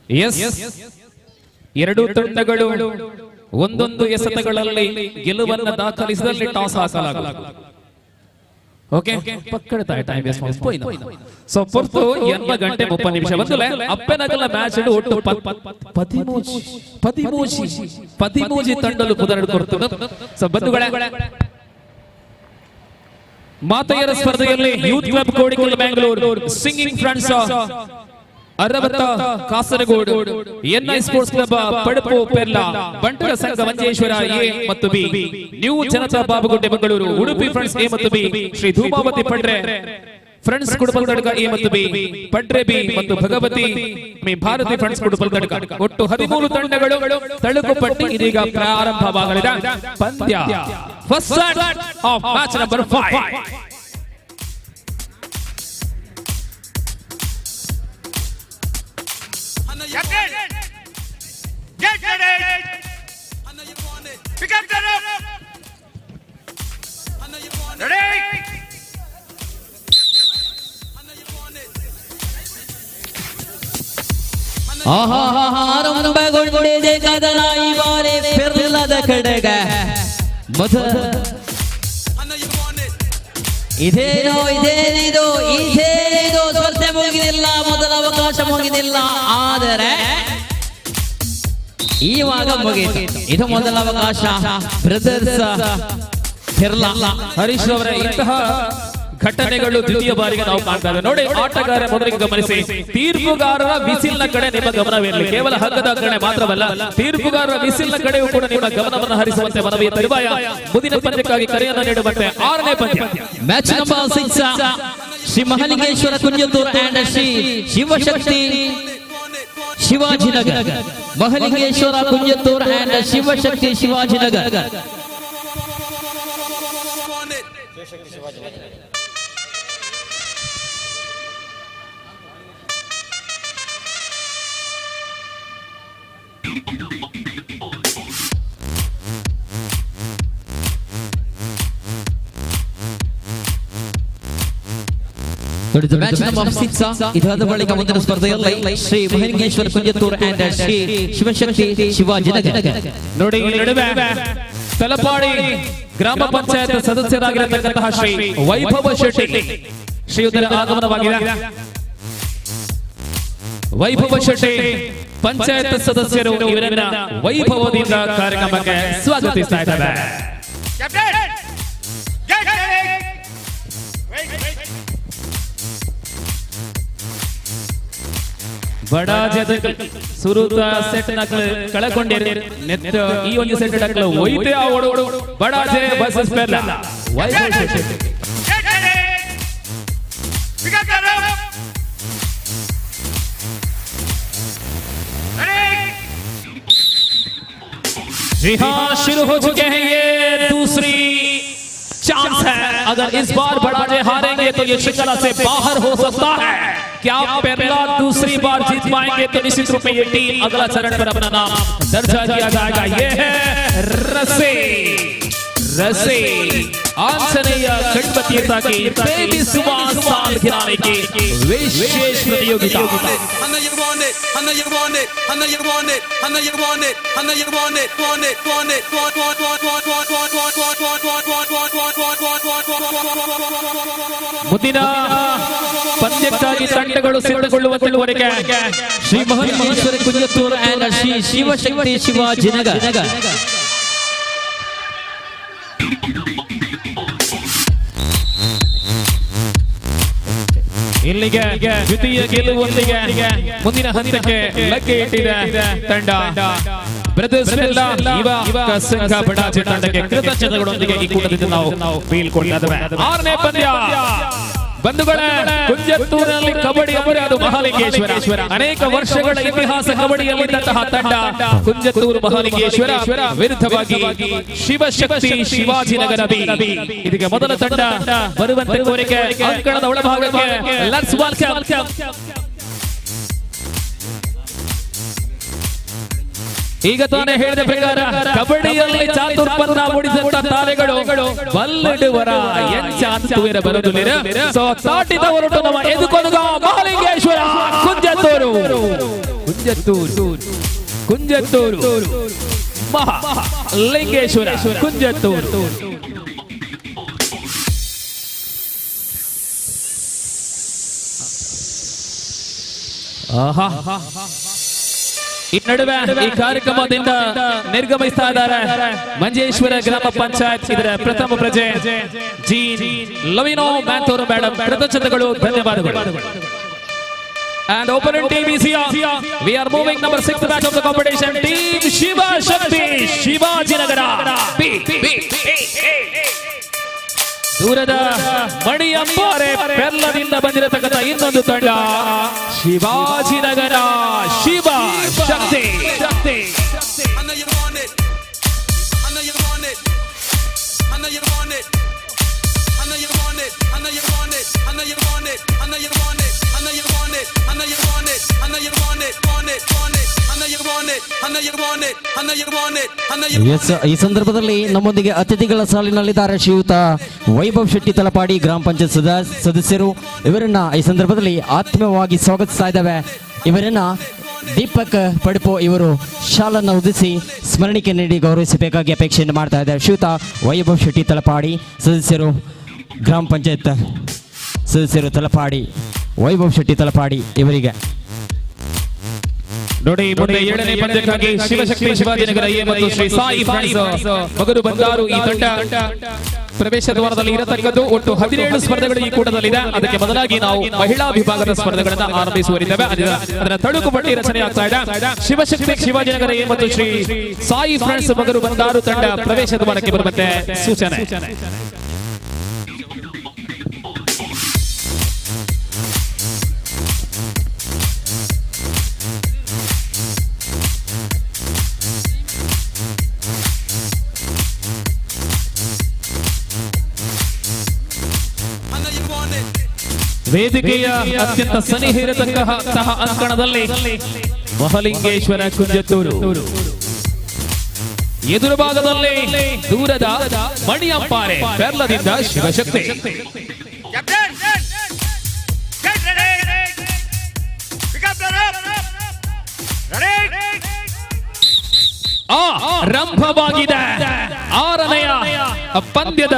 ಎಸ್, ಎರಡು ತಂಡಗಳು ಒಂದೊಂದು ಎಸೆತಗಳಲ್ಲಿ ಗೆಲುವನ್ನು ದಾಖಲಿಸಿದಲ್ಲಿ ಟಾಸ್ ಹಾಕಲಾಗುವುದು. ಓಕೆ, ಪಕ್ಕಡ್ತಾ ಟೈಮ್ ವೇಸ್ಟ್ ಮಲ್ಪೋಯ್ನ. ಸೊ ಪೊರ್ತು 8 ಗಂಟೆ 30 ನಿಮಿಷ ಬಂದಲೆ ಅಪ್ಪೆನಗಲ ಮ್ಯಾಚ್ ಒಟ್ಟು 13 ತಂಡಲು ಪುದರಡು ಕೊಡ್ತದೆ. ಸೊ ಬಂಧುಗಳೇ, ಮಾತೆಯರ ಸ್ಪರ್ಧೆಯಲ್ಲಿ youth club Kodikal Mangalore, singing friends Aravatta Kasaragod, NI sports club Padappu Perla, ಬಂಟರ ಸಂಘ ಮಂಜೇಶ್ವರ ಎ ಮತ್ತು B, new Janata Babugunde Mangaluru, Udupi friends A ಮತ್ತು B, Shri Dhumavati Padre friends Kudupaltadka A ಮತ್ತು ಬಿ, ಪಡ್ರೆ ಬಿ ಮತ್ತು ಭಗವತಿ ಭಾರತಿ ಫ್ರೆಂಡ್ಸ್ ಕುಡುಪಲ್ತಡ್ಕ. ಒಟ್ಟು 13 ತಂಡಗಳು ತಳುಕು ಪಟ್ಟಿ ಇದೀಗ ಪ್ರಾರಂಭವಾಗಲಿದೆ. ಪಂದ್ಯ first set of match number 5. Captain! Get ready! Pick up the rope! Ready! ಆರಂಭಗೊಂಡಿದೆ ಕದನ ಈ ಬಾರಿ ಪೆರ್ಲದ ಕಡೆಗೆ. ಇದೇನೋ ಇದೇನಿದು ಇದೇನಿದು, ಸ್ಪರ್ಧೆ ಮುಗಿದಿಲ್ಲ, ಮೊದಲ ಅವಕಾಶ ಮುಗಿದಿಲ್ಲ, ಆದರೆ ಇವಾಗ ಮುಗಿಯಿತು. ಇದು ಮೊದಲ ಅವಕಾಶ ಬ್ರದರ್ಸ್ ಪೆರ್ಲಾ. ಹರೀಶ್ ಅವರೇ, ಇಂತಹ ಘಟನೆಗಳು ದ್ವಿತೀಯ ಬಾರಿಗೆ ನಾವು ಕಾಣ್ತಾ ಇದ್ದೇವೆ. ನೋಡಿ, ಆಟಗಾರ ಮೊದಲಿಗೆ ಗಮನಿಸಿ, ತೀರ್ಪುಗಾರರ ವಿಸಿಲ್ನ ಕಡೆ ನಿಮ್ಮ ಗಮನವಿರಲಿ. ಕೇವಲ ಹಗ್ಗದ ಕಡೆ ಮಾತ್ರವಲ್ಲ, ತೀರ್ಪುಗಾರರ ವಿಸಿಲ್ನ ಕಡೆಯೂ ಕೂಡ ನಿಮ್ಮ ಗಮನವನ್ನು ಹರಿಸುವಂತೆ ಮನವಿಯ ತರುವಾಯ ಮುಂದಿನ ಪಂದ್ಯಕ್ಕಾಗಿ ಕರೆಯನ್ನು ನೀಡುವಂತೆ 6ನೇ ಪಂದ್ಯ match number 6 Shri Mahalingeshwara Kunjathur and Shri Shivashakti Shivajinagar. Mahalingeshwara Kunjathur and Shivashakti Shivajinagar. Match number 6 ಇದಾದ ಬಳಿಕ ಮುಂದಿನ ಸ್ಪರ್ಧೆಯಲ್ಲಿ ಶ್ರೀ ಮಹಲಿಂಗೇಶ್ವರ ಕುಂಜತ್ತೂರ್ ಅಂಡ್ ಶ್ರೀ ಶಿವಶಕ್ತಿ ಶಿವಾಜಿನಗರ್. ನೋಡಿ, ಈ ನಡುವೆ ತಲಪಾಡಿ ಗ್ರಾಮ ಪಂಚಾಯತ್ ಸದಸ್ಯರಾಗಿರತಕ್ಕಂತಹ ಶ್ರೀ ವೈಭವ ಶೆಟ್ಟಿ ಶ್ರೀಯುತರ ಆಗಮನವಾಗಿದೆ. ವೈಭವ ಶೆಟ್ಟಿ ಪಂಚಾಯತ್ ಸದಸ್ಯರು ಇವರನ್ನ ವೈಭವದಿಂದ ಕಾರ್ಯಕ್ರಮಕ್ಕೆ ಸ್ವಾಗತಿಸ್ತಾ ಇದ್ದಾರೆ. ಬಡ ಜದ ಸುರುತ ಸೆಟ್ ನಕಲು ಕಳಕೊಂಡಿರಿ ನೆತ್ತ ಈ ಒಂದು ಸೆಟ್ ನಕಲು ಒಯ್ತೆ ಆವಡು. ಬಡಾಜೆ ವರ್ಸಸ್ ಪೆರ್ಲಾ. ವೈಭವ ಶೆಟ್ಟಿ. जी हाँ, शुरू हो चुके हैं। ये दूसरी चांस है, अगर इस बार बड़ाजे हारेंगे तो ये श्रृंखला से बाहर हो सकता है। क्या पेरला दूसरी बार जीत पाएंगे तो निश्चित रूप में ये टीम अगला चरण पर अपना नाम दर्ज किया जाएगा। ये है रस्सी रस्सी आंजनेय गणपति की 23वां साल खिलाने की विशेष प्रतियोगिता। ಮುಂದಿನ ಪಂದ್ಯಕ್ಕಾಗಿ ತಂಡಗಳು ಸಿದ್ಧಗೊಳ್ಳುವಂತೆ ಶ್ರೀ ಮಹಲಿಂಗೇಶ್ವರ ಕುಂಜತ್ತೂರ್ ಅಂಡ್ ಶ್ರೀ ಶಿವಶಕ್ತಿ ಶಿವಾಜಿನಗರ್. ಇಲ್ಲಿಗೆ ದ್ವಿತೀಯ ಗೆಲುವೊಂದಿಗೆ ಮುಂದಿನ ಹಂತಕ್ಕೆ ಲಗ್ಗೆ ಇಟ್ಟಿದೆ ತಂಡ ಬ್ರದರ್ಸ್ ಪೆರ್ಲಾ. ಯುವ ಸಂಘ ಬಡಾಜೆ ತಂಡಕ್ಕೆ ಕೃತಜ್ಞತೆಗಳೊಂದಿಗೆ ಈ ಕೂಟದಿಂದ ನಾವು ಬೀಳ್ಕೊಡ್ತಾ ಇದ್ದೇವೆ. 6ನೇ ಪಂದ್ಯ ಬಂಧುಗಳೇ, ಕುಂಜತ್ತೂರಿನಲ್ಲಿ ಕಬಡ್ಡಿ ಅಂದರೆ ಅದು ಮಹಾಲಿಂಗೇಶ್ವರ. ಅನೇಕ ವರ್ಷಗಳ ಇತಿಹಾಸ ಕಬಡ್ಡಿಯಲ್ಲಿದ್ದಂತಹ ತಂಡ ಕುಂಜತ್ತೂರು ಮಹಾಲಿಂಗೇಶ್ವರ ವಿರುದ್ಧವಾಗಿ ಶಿವಶಕ್ತಿ ಶಿವಾಜಿನಗರ ಬಿ. ಇದೀಗ ಮೊದಲ ತಂಡ ಬರುವಂತೆ ಕೋರಿಕೆ ಅಂಕಣದ ಒಳಭಾಗಕ್ಕೆ. Let's welcome. ಈಗ ತಾನೇ ಹೇಳಿದ ಪ್ರಕಾರ ಕಬಡ್ಡಿಯಲ್ಲಿ ಚಾತುರ್ಪನ್ನ ಮೂಡಿದಂತ ತಾರೆಗಳು ಬಲ್ಲಿಡುವರ ಎಂಚಾತುವಿರ ಬರುದುಲಿರ. ಸೊ ತಾಟಿದ ಹೊರಟು ನಮ್ಮ ಎದುಕೊನುಗ ಮಹಾಲಿಂಗೇಶ್ವರ ಕುಂಜತ್ತೂರು. ಕುಂಜತ್ತೂರು ಕುಂಜತ್ತೂರು ಮಹಾ ಲಿಂಗೇಶ್ವರ ಕುಂಜತ್ತೂರು. ಆಹಾ, ಈ ನಡುವೆ ಈ ಕಾರ್ಯಕ್ರಮದಿಂದ ನಿರ್ಗಮಿಸ್ತಾ ಇದ್ದಾರೆ ಮಂಜೇಶ್ವರ ಗ್ರಾಮ ಪಂಚಾಯತ್ ಇದರ ಪ್ರಥಮ ಪ್ರಜೆ ಜಿ ಲವಿನೋ ಮ್ಯಾಂಥೋರು ಮೇಡಮ್. ಕೃತಜ್ಞತೆಗಳು, ಧನ್ಯವಾದಗಳು. And opponent team is here. We are moving number 6 match of the competition. Team Shiva Shakti, Shivajinagar B. B. ದೂರದ ಮಣಿಯಂಬಾರೆ ಪೆರ್ಲದಿಂದ ಬಂದಿರತಕ್ಕಂಥ ಇನ್ನೊಂದು ತಂಡ ಶಿವಾಜಿನಗರ ಶಿವ ಶಕ್ತಿ. ಶಕ್ತಿ. I know you want it. I know you want it. I know you want it. I know you want it. I know you want it. I know you want it. I know you want it. I know you want it. I know you want it. I know you want it. Want it. Want it. I know you want it. I know you want it. I know you want it. I know you S, ಈ ಸಂದರ್ಭದಲ್ಲಿ ನಮ್ಮೊಂದಿಗೆ ಅತಿಥಿಗಳ ಸಾಲಿನಲ್ಲಿದ್ದಾರೆ ಶ್ರೀಯುತ ವೈಭವ್ ಶೆಟ್ಟಿ ತಲಪಾಡಿ, ಗ್ರಾಮ ಪಂಚಾಯತ್ ಸದಸ್ಯರು. ಇವರನ್ನ ಈ ಸಂದರ್ಭದಲ್ಲಿ ಆತ್ಮೀಯವಾಗಿ ಸ್ವಾಗತಿಸ್ತಾ ಇದ್ದೇವೆ. ಇವರನ್ನ ದೀಪಕ್ ಪಡಿಪೋ ಇವರು ಶಾಲನ್ನು ಉದಿಸಿ ಸ್ಮರಣಿಕೆ ನೀಡಿ ಗೌರವಿಸಬೇಕಾಗಿ ಅಪೇಕ್ಷೆಯನ್ನು ಮಾಡ್ತಾ ಇದ್ದಾರೆ. ಶ್ರೀಯುತ ವೈಭವ್ ಶೆಟ್ಟಿ ತಲಪಾಡಿ ಸದಸ್ಯರು, ಗ್ರಾಮ ಪಂಚಾಯತ್ ಸದಸ್ಯರು ತಲಪಾಡಿ, ವೈಭವ್ ಶೆಟ್ಟಿ ತಲಪಾಡಿ ಇವರಿಗೆ. ನೋಡಿ, ಮುಂದೆ 7ನೇ ಪಂದ್ಯಕ್ಕಾಗಿ ಶಿವಶಕ್ತಿ ಶಿವಾಜಿನಗರ ಎ ಮತ್ತು ಶ್ರೀ ಸಾಯಿ ಫ್ರೆಂಡ್ಸ್ ಮಗರು ಬಂದಾರು ಈ ತಂಡ ಪ್ರವೇಶ ದ್ವಾರದಲ್ಲಿ ಇರತಕ್ಕದ್ದು. ಒಟ್ಟು 17 ಸ್ಪರ್ಧೆಗಳು ಈ ಕೂಟದಲ್ಲಿದೆ. ಅದಕ್ಕೆ ಬದಲಾಗಿ ನಾವು ಮಹಿಳಾ ವಿಭಾಗದ ಸ್ಪರ್ಧೆಗಳನ್ನು ಆರಂಭಿಸುವರಿದ್ದೇವೆ. ಅದರ ತಳುಕು ಪಟ್ಟಿ ರಚನೆ ಆಗ್ತಾ ಇದೆ. ಶಿವಶಕ್ತಿ ಶಿವಾಜಿನಗರ ಎ ಮತ್ತು ಶ್ರೀ ಸಾಯಿ ಫ್ರೆಂಡ್ಸ್ ಮಗರು ಬಂದಾರು ತಂಡ ಪ್ರವೇಶ ದ್ವಾರಕ್ಕೆ ಬರುವಂತೆ ಸೂಚನೆ. ವೇದಿಕೆಯ ಅತ್ಯಂತ ಸನಿಹ ಇರತಕ್ಕಂತಹ ಅಂಕಣದಲ್ಲಿ ಮಹಲಿಂಗೇಶ್ವರ ಕುಂಜತ್ತೂರು, ಎದುರು ಭಾಗದಲ್ಲಿ ದೂರದ ಮಣಿಯಂಪಾರೆ ಪೆರ್ಲದಿಂದ ಶಿವಶಕ್ತಿ. ಆರಂಭವಾಗಿದೆ 6ನೆಯ ಪಂದ್ಯದ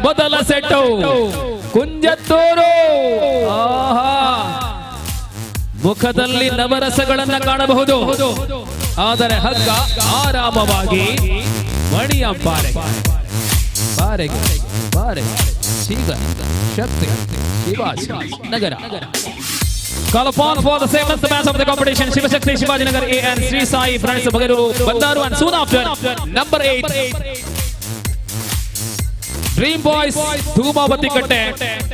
ಮೊದಲ ಸೆಟ್ಟು. ಕುಂಜತ್ತೂರು, ಆಹಾ, ಮುಖದಲ್ಲಿ ನವರಸಗಳನ್ನ ಕಾಣಬಹುದು, ಆದರೆ ಹಗ್ಗ ಆರಾಮವಾಗಿ ಮಣಿಯಂಪಾರೆ ಬಾರೆಗೆ ಬಾರೆಗೆ ಶೀಘ್ರ ಶಕ್ತಿ ಶಿವಾಜಿ ನಗರ. Call upon for the seventh match of the competition, Shivashakti Shivajinagar A and Sri Sai Friends Bagaru Bandaru, and soon after number 8 Dream Boys Dhumavati Katte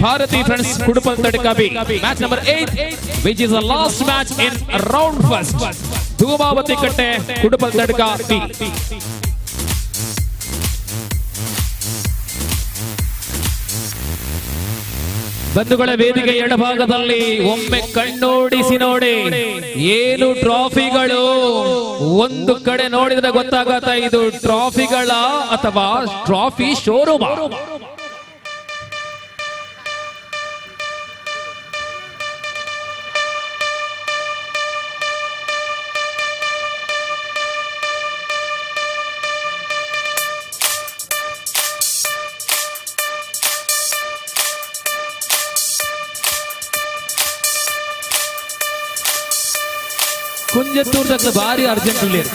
Bharati Friends Kudupal Tadka B. Match number 8, which is the last match in round first. Dhumavati Katte Kudupal Tadka B. ಬಂಧುಗಳ, ವೇದಿಕೆ ಎಡಭಾಗದಲ್ಲಿ ಒಮ್ಮೆ ಕಣ್ಣೋಡಿಸಿ ನೋಡಿ, ಏನು ಟ್ರಾಫಿಗಳು. ಒಂದು ಕಡೆ ನೋಡಿದ್ರೆ ಗೊತ್ತಾಗತ್ತ ಇದು ಟ್ರಾಫಿಗಳ ಅಥವಾ ಟ್ರಾಫಿ ಶೋರೂಮ್. ಕುಂಜತ್ತೂರ್ದಕ್ಕೆ ಭಾರಿ ಅರ್ಜೆಂಟ್ ಉಳ್ಳೇರು.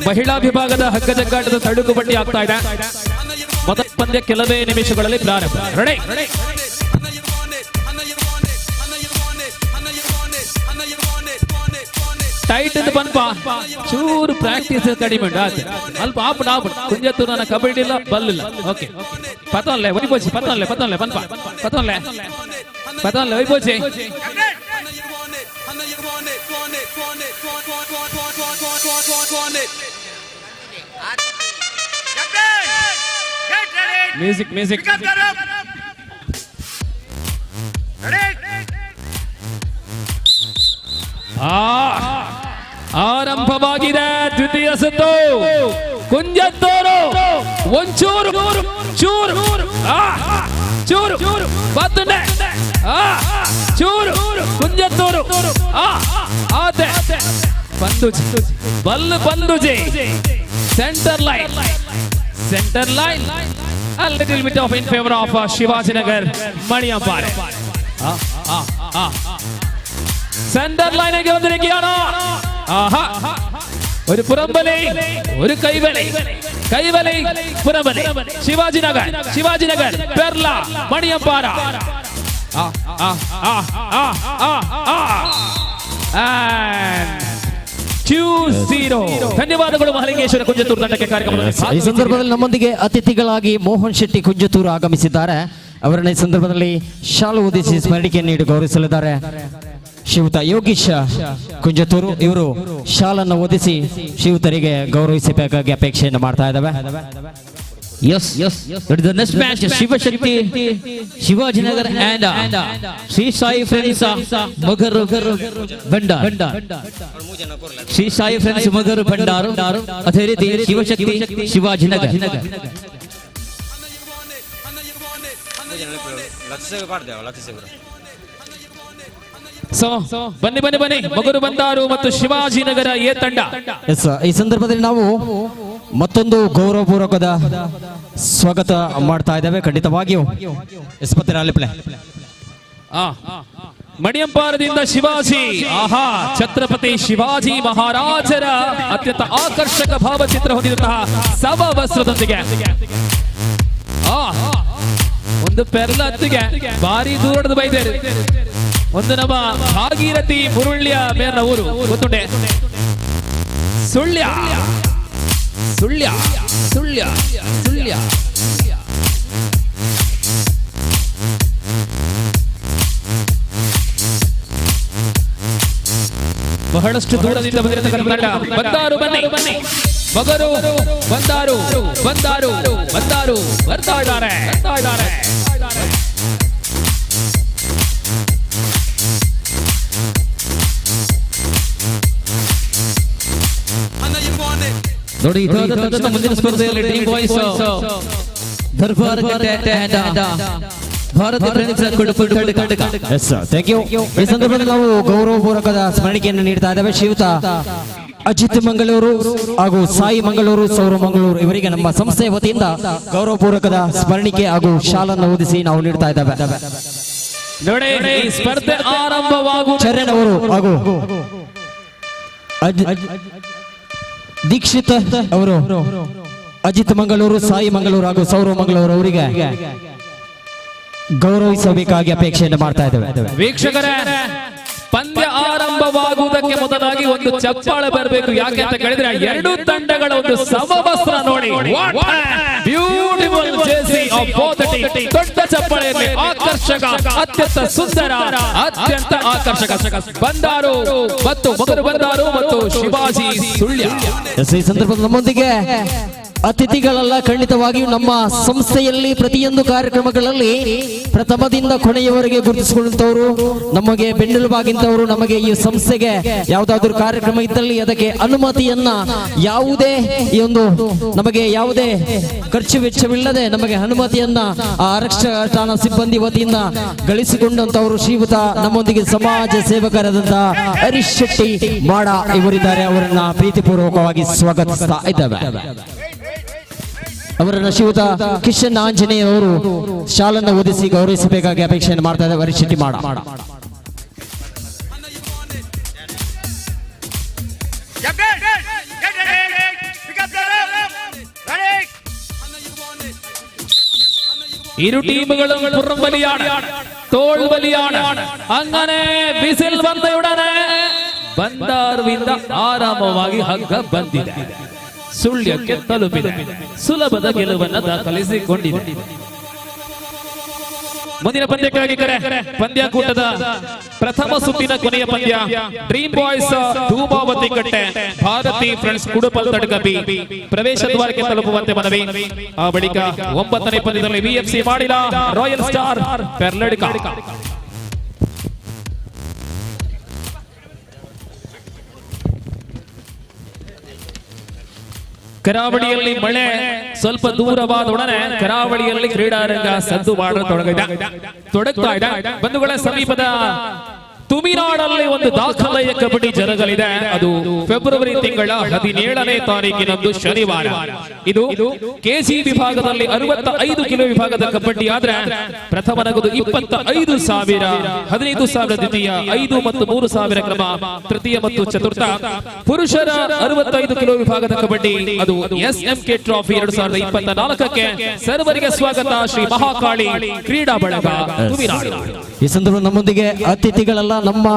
ಮಹಿಳಾ ವಿಭಾಗದ ಹಗ್ಗ ಜಗ್ಗಾಟದ ತಡುಕು ಬಡ್ಡಿ ಆಗ್ತಾ ಇದೆ. ಮೊದಲ ಪಂದ್ಯ ಕೆಲವೇ ನಿಮಿಷಗಳಲ್ಲಿ ಪ್ರಾರಂಭ. ರೆಡಿ? ಟೈಟ್ ಅಂತ ಬಂದ್ಪ, ಚೂರು ಪ್ರಾಕ್ಟೀಸ್ ಕಡಿಮೆ ಉಂಟು ಆಯ್ತು. ಅಲ್ಪ ಆಪುಂಡು ಆಪುಂಡು. ಕುಂಜತ್ತೂರು ನನ್ನ ಕಬಡ್ಡಿ ಇಲ್ಲ ಬಲ್ಲಿಲ್ಲ. ಓಕೆ, ಪತ್ತೊನ್ಲೆ ಒಯ್ಬೋಚಿ, ಪತ್ತೊನ್ಲೆ ಪತ್ತೊನ್ಲೆ ಪನ್ಪ ಪತ್ತೊನ್ಲೆ ಪತ್ತೊನ್ಲೆ ಒಯ್ಬೋಚಿ. Music music. ಆರಂಭವಾಗಿದೆ ದ್ವಿತೀಯ ಸುತ್ತು. ಕುಂಜತ್ತೂರು ಒಂಚೂರು ಚೂರು. ಚೂರು ಬತ್ತುಂಡೆ ಆ ಚೂರು ಕುಂಜತ್ತೂರು ಆ ಆತೆ ಬಂದುಜಿ Ballu ಬಂದುಜಿ centre line, centre line, a little bit of in favor of Shivajinagar Maniyampara. Centre ലൈനേക്ക് വന്നിരിക്കുകയാണ്. ആഹാ, ഒരു പുറംവലി, ഒരു കൈവലി, കൈവലി, പുറംവലി. ശിവാജിനഗർ, ശിവാജിനഗർ, പെർള, മണിയമ്പാറ. ആ ആ ആ ആ ആ ആ And 2-0. ಧನ್ಯವಾದಗಳು ಮಹಲಿಂಗೇಶ್ವರ ಕುಂಜತ್ತೂರು ತಂಡಕ್ಕೆ ಕಾರ್ಯಕ್ರಮದಲ್ಲಿ ಈ ಸಂದರ್ಭದಲ್ಲಿ ನಮ್ಮೊಂದಿಗೆ ಅತಿಥಿಗಳಾಗಿ ಮೋಹನ್ ಶೆಟ್ಟಿ ಕುಂಜತೂರು ಆಗಮಿಸಿದ್ದಾರೆ. ಅವರನ್ನ ಈ ಸಂದರ್ಭದಲ್ಲಿ ಶಾಲು ಓದಿಸಿ ಸ್ಮರಣಿಕೆ ನೀಡಿ ಗೌರವಿಸಲಿದ್ದಾರೆ ಶ್ರೀಯುತ ಯೋಗೀಶ್ ಕುಂಜತೂರು. ಇವರು ಶಾಲನ್ನು ಓದಿಸಿ ಶ್ರೀಯುತರಿಗೆ ಗೌರವಿಸಬೇಕಾಗಿ ಅಪೇಕ್ಷೆಯನ್ನು ಮಾಡ್ತಾ ಇದ್ದಾವೆ. Yes, yes. That is the next match. Shivashakti, Shivajinagar and Sri Sai Friends Mogaru Bandar. Sri Sai Friends Mogaru Bandar. ಅದೇ ರೀತಿ ಶಿವಶಕ್ತಿ ಶಿವಾಜಿನಗರ್. ಸೊ ಬನ್ನಿ ಬನ್ನಿ ಬನ್ನಿ, ಮಗರು ಬಂದಾರು ಮತ್ತು ಶಿವಾಜಿನಗರ ಎ ತಂಡ. ಎಸ್, ಈ ಸಂದರ್ಭದಲ್ಲಿ ನಾವು ಮತ್ತೊಂದು ಗೌರವಪೂರ್ವಕದ ಸ್ವಾಗತ ಮಾಡ್ತಾ ಇದ್ದೇವೆ. ಖಂಡಿತವಾಗಿಯೂ ಎಸ್ ಪತ್ರ ಅಲ್ಲಿಪ್ಲೆ. ಮಣಿಯಂಪಾರದಿಂದ ಶಿವಾಜಿ, ಆಹಾ, ಛತ್ರಪತಿ ಶಿವಾಜಿ ಮಹಾರಾಜರ ಅತ್ಯಂತ ಆಕರ್ಷಕ ಭಾವಚಿತ್ರ ಹೊಂದಿದಂತಹ ಸಮವಸ್ತ್ರದೊಂದಿಗೆ ಒಂದು ಪೆರ್ಲತ್ತಿಗೆ ಭಾರಿ ದೂರದ ಬೈದೇರು. ಒಂದು ನಮ್ಮ ಭಾಗೀರಥಿ ಮುರುಳ್ಯ ಮೇರ್ನ ಊರು ಗೊತ್ತುಂಟೆ. ಸುಳ್ಯ ಸುಳ್ಯ ಸುಳ್ಯ ಸುಳ್ಯ. ಬಹಳಷ್ಟು ದೂರದಿಂದ ಬಂದಿರತಕ್ಕಂಥ ತಂಡ ಬಂದಾರು. ಬನ್ನಿ ಬನ್ನಿ, ಮಗರು ಬಂದಾರು ಬಂದಾರು ಬಂದಾರು ಬರ್ತಾ ಇದ್ದಾರೆ, ಬರ್ತಾ ಇದ್ದಾರೆ. ನೋಡಿ, ಇದಾದ ತಕ್ಷಣ ಮುಂದಿನ ಸ್ಪರ್ಧೆಯಲ್ಲಿ dream boys Darbargadde and Bharathi friends Kudupu. Yes, thank you. ಈ ಸಂದರ್ಭದಲ್ಲಿ ನಾವು ಗೌರವಪೂರ್ವಕದ ಸ್ಮರಣಿಕೆಯನ್ನು ನೀಡ್ತಾ ಇದ್ದೇವೆ. ಶ್ರೀಯುತ ಅಜಿತ್ ಮಂಗಳೂರು ಹಾಗೂ ಸಾಯಿ ಮಂಗಳೂರು, ಸೌರ ಮಂಗಳೂರು ಇವರಿಗೆ ನಮ್ಮ ಸಂಸ್ಥೆಯ ವತಿಯಿಂದ ಗೌರವಪೂರ್ವಕದ ಸ್ಮರಣಿಕೆ ಹಾಗೂ ಶಾಲನ್ನು ಓದಿಸಿ ನಾವು ನೀಡ್ತಾ ಇದ್ದೇವೆ. ನೋಡಿ, ಈ ಸ್ಪರ್ಧೆ ಆರಂಭವಾಗುವ ಚರಣ್ ಅವರು ಹಾಗೂ ದೀಕ್ಷಿತ್ ಅವರು, ಅಜಿತ್ ಮಂಗಳೂರು, ಸಾಯಿ ಮಂಗಳೂರು ಹಾಗೂ ಸೌರವ್ ಮಂಗಳೂರು ಅವರಿಗೆ ಗೌರವಿಸಬೇಕಾಗಿ ಅಪೇಕ್ಷೆಯನ್ನು ಮಾಡ್ತಾ ಇದ್ದೇವೆ. ವೀಕ್ಷಕರೇ, ಪಂದ್ಯ ಆರಂಭವಾಗುವುದಕ್ಕೆ ಮೊದಲಾಗಿ ಒಂದು ಚಪ್ಪಾಳೆ ಬರಬೇಕು. ಯಾಕೆ ಅಂತ ಕೇಳಿದ್ರೆ ಎರಡು ತಂಡಗಳ ಒಂದು ಸಮವಸ್ತ್ರ ನೋಡಿ. Beautiful jersey of both team. ದೊಡ್ಡ ಚಪ್ಪಾಳೆಯಲ್ಲಿ ಆಕರ್ಷಕ, ಅತ್ಯಂತ ಸುಂದರ, ಅತ್ಯಂತ ಆಕರ್ಷಕ ಬಂದಾರು ಮತ್ತು ಮೊಗರು ಬಂದಾರು ಮತ್ತು ಶಿವಾಜಿ ಸುಳ್ಯ. ಎಸ್, ಈ ಸಂದರ್ಭದಲ್ಲಿ ನಮ್ಮೊಂದಿಗೆ ಅತಿಥಿಗಳೆಲ್ಲ ಖಂಡಿತವಾಗಿಯೂ ನಮ್ಮ ಸಂಸ್ಥೆಯಲ್ಲಿ ಪ್ರತಿಯೊಂದು ಕಾರ್ಯಕ್ರಮಗಳಲ್ಲಿ ಪ್ರಥಮದಿಂದ ಕೊನೆಯವರೆಗೆ ಗುರುತಿಸಿಕೊಳ್ಳುವಂತವರು, ನಮಗೆ ಬೆನ್ನೆಲುಬಾಗಿಂತವರು, ನಮಗೆ ಈ ಸಂಸ್ಥೆಗೆ ಯಾವುದಾದ್ರೂ ಕಾರ್ಯಕ್ರಮ ಇದ್ದಲ್ಲಿ ಅದಕ್ಕೆ ಅನುಮತಿಯನ್ನ ಯಾವುದೇ ಈ ಒಂದು ನಮಗೆ ಯಾವುದೇ ಖರ್ಚು ವೆಚ್ಚವಿಲ್ಲದೆ ನಮಗೆ ಅನುಮತಿಯನ್ನ ಆ ಆರಕ್ಷಕ ಠಾಣಾ ಸಿಬ್ಬಂದಿ ವತಿಯಿಂದ ಗಳಿಸಿಕೊಂಡಂತವರು ಶ್ರೀಯುತ ನಮ್ಮೊಂದಿಗೆ ಸಮಾಜ ಸೇವಕರಾದಂತಹ ಹರೀಶ್ ಶೆಟ್ಟಿ ಮಾಡ ಇವರಿದ್ದಾರೆ. ಅವರನ್ನ ಪ್ರೀತಿಪೂರ್ವಕವಾಗಿ ಸ್ವಾಗತಿಸ್ತಾ ಇದ್ದೇವೆ. ಅವರನ್ನ ಶ್ರೀಯುತ ಕಿಶನ್ ಆಂಜನೇಯ ಅವರು ಶಾಲನ್ನು ಓದಿಸಿ ಗೌರವಿಸಬೇಕಾಗಿ ಅಪೇಕ್ಷೆಯನ್ನು ಮಾಡ್ತಾ ಇದ್ದಾರೆ. ಹರೀಶ್ ಶೆಟ್ಟಿ ಮಾಡ. ഇരു ടീമുകളും പുറംവലിയാണ്, തോൾവലിയാണ്. അങ്ങനെ ವಿಸಿಲ್ ಬಂದ ಬಂದಾರ್ವಿಂದ ಆರಾಮವಾಗಿ ಹಗ್ಗ ಬಂದಿದೆ, ಸುಳ್ಯಕ್ಕೆ ತಲುಪಿದೆ, ಸುಲಭದ ಗೆಲುವನ್ನು ದಾಖಲಿಸಿಕೊಂಡಿದೆ. ಮುಂದಿನ ಪಂದ್ಯಕ್ಕಾಗಿ ಕರೆ. ಪಂದ್ಯಾಕೂಟದ ಪ್ರಥಮ ಸುತ್ತಿನ ಕೊನೆಯ ಪಂದ್ಯ dream boys Dhumavati Katte, Bharathi friends Kudupal ತಡಕಬಿ ಪ್ರವೇಶ ದ್ವಾರಕ್ಕೆ ತಲುಪುವಂತೆ ಮನವಿ. ಆ ಬಳಿಕ 9ನೇ ಪಂದ್ಯದಲ್ಲಿ ವಿಎಫ್ಸಿ ಮಾಡಿದ ರಾಯಲ್ ಸ್ಟಾರ್ ಪೆರ್ಲಡ್ಕ. ಕರಾವಳಿಯಲ್ಲಿ ಮಳೆ ಸ್ವಲ್ಪ ದೂರವಾದೊಡನೆ ಕರಾವಳಿಯಲ್ಲಿ ಕ್ರೀಡಾರಂಗ ಸದ್ದು ಮಾಡಲು ತೊಡಗ್ತಾ ಇದೆ. ಬಂಧುಗಳ, ಸಮೀಪದ ತುಮಿನಾಡಲ್ಲಿ ಒಂದು ದಾಖಲೆಯ ಕಬಡ್ಡಿ ಜರುಗಲಿದೆ. ಅದು ಫೆಬ್ರವರಿ ತಿಂಗಳ 17ನೇ ತಾರೀಕಿನಂದು ಶನಿವಾರ. ಇದು ಕೆಜಿ ವಿಭಾಗದಲ್ಲಿ 65 ಕಿಲೋ ವಿಭಾಗದ ಕಬಡ್ಡಿ ಆದ್ರೆ ಪ್ರಥಮ ನಗದು 25,000, 15,000 ದ್ವಿತೀಯ, 5 ಮತ್ತು 3,000 ಕ್ರಮ ತೃತೀಯ ಮತ್ತು ಚತುರ್ಥ. ಪುರುಷರ 65 ಕಿಲೋ ವಿಭಾಗದ ಕಬಡ್ಡಿ ಅದು SMK trophy 2024ಕ್ಕೆ ಸರ್ವರಿಗೆ ಸ್ವಾಗತ. ಶ್ರೀ ಮಹಾಕಾಳಿ ಕ್ರೀಡಾ ಬಳಗ ತುಮಿನಾಡು. ಈ ಸಂದರ್ಭ ನಮ್ಮೊಂದಿಗೆ ಅತಿಥಿಗಳೆಲ್ಲ ನಮ್ಮ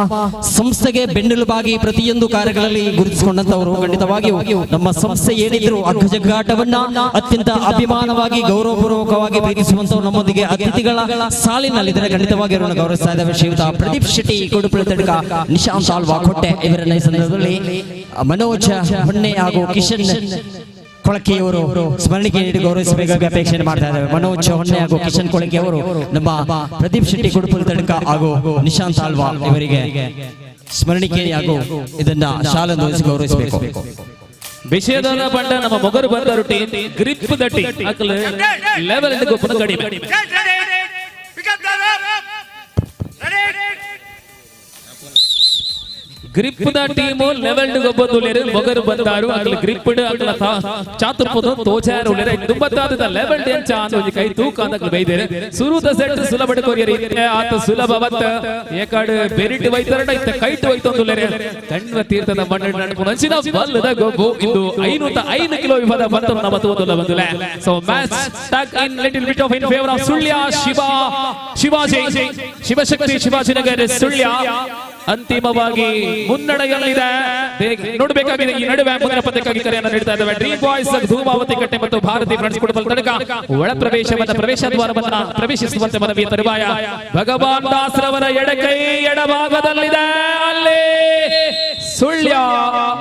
ಸಂಸ್ಥೆಗೆ ಬೆನ್ನೆಲುಬಾಗಿ ಪ್ರತಿಯೊಂದು ಕಾರ್ಯಗಳಲ್ಲಿ ಗುರುತಿಸಿಕೊಂಡಂತವರು. ಖಂಡಿತವಾಗಿಯೂ ನಮ್ಮ ಸಂಸ್ಥೆ ಏನಿದ್ರು ಅಗ್ಗಜಗ್ಗಾಟವನ್ನ ಅತ್ಯಂತ ಅಭಿಮಾನವಾಗಿ ಗೌರವಪೂರ್ವಕವಾಗಿ ಪ್ರೀತಿಸುವಂತವರು ನಮ್ಮೊಂದಿಗೆ ಅತಿಥಿಗಳ ಸಾಲಿನಲ್ಲಿದ್ದಾರೆ. ಖಂಡಿತವಾಗಿ ಅವರನ್ನು ಗೌರವಿಸ್ತಾ ಇದ್ದೇವೆ. ಶ್ರೀಯುತ ಪ್ರದೀಪ್ ಶೆಟ್ಟಿ ಕೊಡುಪುಳ ತಡ್ಕ, ನಿಶಾಂತ್ ಆಳ್ವಾ ಕೊಟ್ಟೆ ಇವರನ್ನ ಈ ಸಂದರ್ಭದಲ್ಲಿ ಮನೋಜ್ ಹೊನ್ನೆ ಹಾಗೂ ಕಿಶನ್ ಕೊಳಕೆಯವರು ಸ್ಮರಣಿಕೆ ನೀಡಿ ಗೌರವಿಸಬೇಕಾಗಿ ಅಪೇಕ್ಷೆಯನ್ನು ಮಾಡ್ತಾ ಇದ್ದಾರೆ. ಮನೋಜ್ ಹೊನ್ನೆ ಹಾಗೂ ಕಿಶನ್ ಕೊಳಕೆ ಅವರು ನಮ್ಮ ಪ್ರದೀಪ್ ಶೆಟ್ಟಿ ಕುಡುಪುಲ್ ತಡ್ಕ ಹಾಗೂ ನಿಶಾಂತ್ ಆಳ್ವಾ ಇವರಿಗೆ ಸ್ಮರಣಿಕೆ ಹಾಗೂ ಇದನ್ನ ಶಾಲನ್ನು ವಹಿಸಿ ಗೌರವಿಸಬೇಕು. ವಿಷಯದ ಬಂಡ ನಮ್ಮ ಮೊಗರು ಬಂದರು ಟೀಮ್ ಗ್ರಿಪ್ ದಟ್ಟಿ ಲೆವೆಲ್ ಕಡಿಮೆ. ಗ್ರಿಪ್ the team level ಗೊಬ್ಬದುಲೇರು ಮೊಗರು ಬಂದಾರು ಅಕಲ ಗ್ರಿಪ್ ಅಕಲ ಚಾತುರ್ಪದ ತೋಜಾರು ಉಳ್ಳೇರು ದುಂಬತ್ತಾದ ಲೆವೆಲ್ ಎಂಚ ಅಂದ ಒಂಜಿ ಕೈ ತೂಕ ಅಂದ ಅಕಲ ಬೈದೇರೆ. ಸುರುತ ಸೆಟ್ ಸುಲಭ ಕೊರಿಯರಿ ಆತ ಸುಲಭವತ್ತ ಏಕಾಡು ಬೆರಿಟ್ ವೈತರಡ ಇತ್ತ ಕೈಟ್ ವೈತೊಂದುಲೇರೆ. ಕಣ್ವ ತೀರ್ಥದ ಮಣ್ಣು ನಡುಪುನ ಅಂಚಿನ ಬಲ್ಲದ ಗೊಬ್ಬು ಇಂದು 505 ಕಿಲೋ ವಿಭಾಗ ಬಂತು ನಮ್ಮ ತೂತುಲ ಬಂದುಲೆ. So match stuck in little bit of in favour of Sullia Shivaji Shivashakti Shivajinagar Sullia ಅಂತಿಮವಾಗಿ ಮುನ್ನಡೆಯಲ್ಲಿದೆ. ನೋಡಬೇಕಾಗಿದೆ ಈ ನಡುವೆ ಮುಂದಿನ ಪಂದ್ಯಕ್ಕಾಗಿ ಕರೆಯನ್ನು ನೀಡ್ತಾ ಇದ್ದೇವೆ. ಡ್ರೀಮ್ ಬಾಯ್ಸ್ ಧೂಮಾವತಿ ಕಟ್ಟೆ ಮತ್ತು ಭಾರತಿ ಫ್ರೆಂಡ್ಸ್ ಕುಟುಂಬದ ತಡಕ ಒಳ ಪ್ರವೇಶವನ್ನ ಪ್ರವೇಶ ದ್ವಾರವನ್ನ ಪ್ರವೇಶಿಸುವಂತೆ ಮನವಿಯ ತರುವಾಯ ಭಗವಾನ್ ದಾಸ್ರವರ ಎಡಕೈ ಎಡಭಾಗದಲ್ಲಿದೆ. ಅಲ್ಲಿ ಸುಳ್ಯ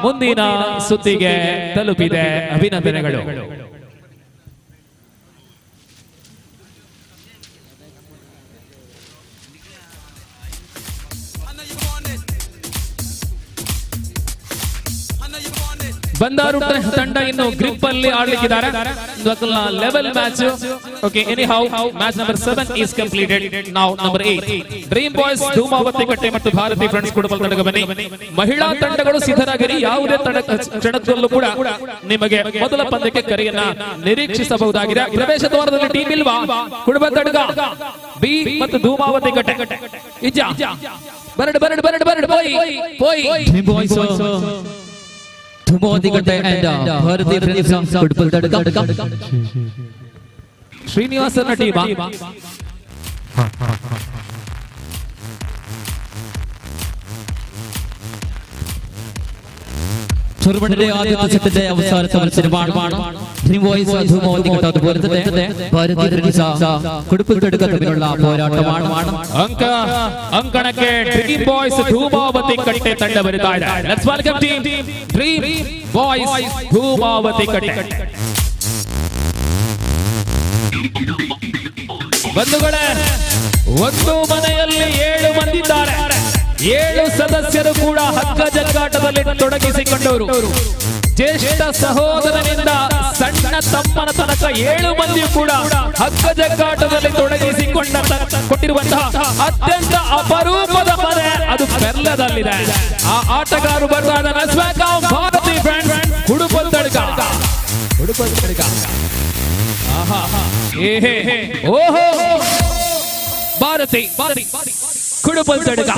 ಮುಂದಿನ ಸುತ್ತಿಗೆ ತಲುಪಿದೆ. ಅಭಿನಂದನೆಗಳು. ಬಂದಾರು ತಂಡ ಇನ್ನು ಗ್ರಿಪ್ ಅಲ್ಲಿ ಆಡ್ಲಿಕ್ಕಿದ್ದಾರೆ. Level match. Okay, anyhow match number 7 is completed. Now number 8 dream boys Dhumavati Katte ಮತ್ತು ಭಾರತಿ ಫ್ರೆಂಡ್ಸ್ ಕುಟುಂಬದ ತಂಡಕ್ಕೆ ಬನ್ನಿ. ಮಹಿಳಾ ತಂಡಗಳು ಸಿದ್ಧರಾಗಿರಿ. ಯಾವುದೇ ತಂಡ ಕ್ಷಣದಲ್ಲೂ ಕೂಡ ನಿಮಗೆ ಮೊದಲ ಪಂದ್ಯಕ್ಕೆ ಕರೆಯನ್ನ ನಿರೀಕ್ಷಿಸಬಹುದಾಗಿದೆ. ಪ್ರವೇಶ ದ್ವಾರದಲ್ಲಿ ಟೀಮ್ ಇಲ್ವಾ? ಕುಟುಂಬ ತಂಡ ಬಿ ಮತ್ತು ಧೂಮಾವತಿ ಕಟ್ಟೆ ಇಜ್ಜ ಬರಡ್ ಬರಡ್ ಬರಡ್ ಬರಡ್ ಪೋಯ್ ಪೋಯ್. Dream boys Dhumavati Katte and Bharathi friends Kuduppal Tadka. ಶ್ರೀನಿವಾಸನ team ചെറുമണിന്റെ ആദ്യത്തെ സെറ്റിന്റെ അവസാനത്തെ മത്സരമാണ്. ഡ്രീം ബോയ്സ് ധൂമാവതി കട്ട അതുപോലെ തന്നെ ഭാരതി ഫ്രണ്ട്സ് കുടുപ്പൽ തടുക്ക തമ്മിലുള്ള പോരാട്ടമാണ്. ಅಂಕಣಕ್ಕೆ ಡ್ರೀಮ್ ಬಾಯ್ಸ್ ಧೂಮಾವತಿ ಕಟ್ಟೆ ತಂಡ ಬರುತ್ತಾ ಇದೆ. Let's welcome team dream boys Dhumavati Katte. ಬಂಧುಗಳೇ, ಒಂದು ಮನೆಯಲ್ಲಿ 7 ಮಂದಿದ್ದಾರೆ. 7 ಸದಸ್ಯರು ಕೂಡ ಹಗ್ಗ ಜಗ್ಗಾಟದಲ್ಲಿ ತೊಡಗಿಸಿಕೊಂಡವರು. ಜ್ಯೇಷ್ಠ ಸಹೋದರನಿಂದ ಸಣ್ಣ ತಮ್ಮನ ತನಕ 7 ಮಂದಿಯು ಕೂಡ ಹಗ್ಗ ಜಗ್ಗಾಟದಲ್ಲಿ ತೊಡಗಿಸಿಕೊಂಡ ಕೊಟ್ಟಿರುವಂತಹ ಅತ್ಯಂತ ಅಪರೂಪದ ಮನೆ ಅದು ಪೆರ್ಲದಲ್ಲಿದೆ. ಆ ಆಟಗಾರರು ಬರ್ತಾ ಇದ್ದಾರೆ. ಭಾರತಿ ಫ್ರೆಂಡ್ಸ್ ಕುಡುಪಂತಡ್ಕ. ಕುಡುಪಂತಡ್ಕ. ಆಹಾ ಏಹೇ ಓಹೋ ಭಾರತಿ ಕುಡುಪಂತಡ್ಕ.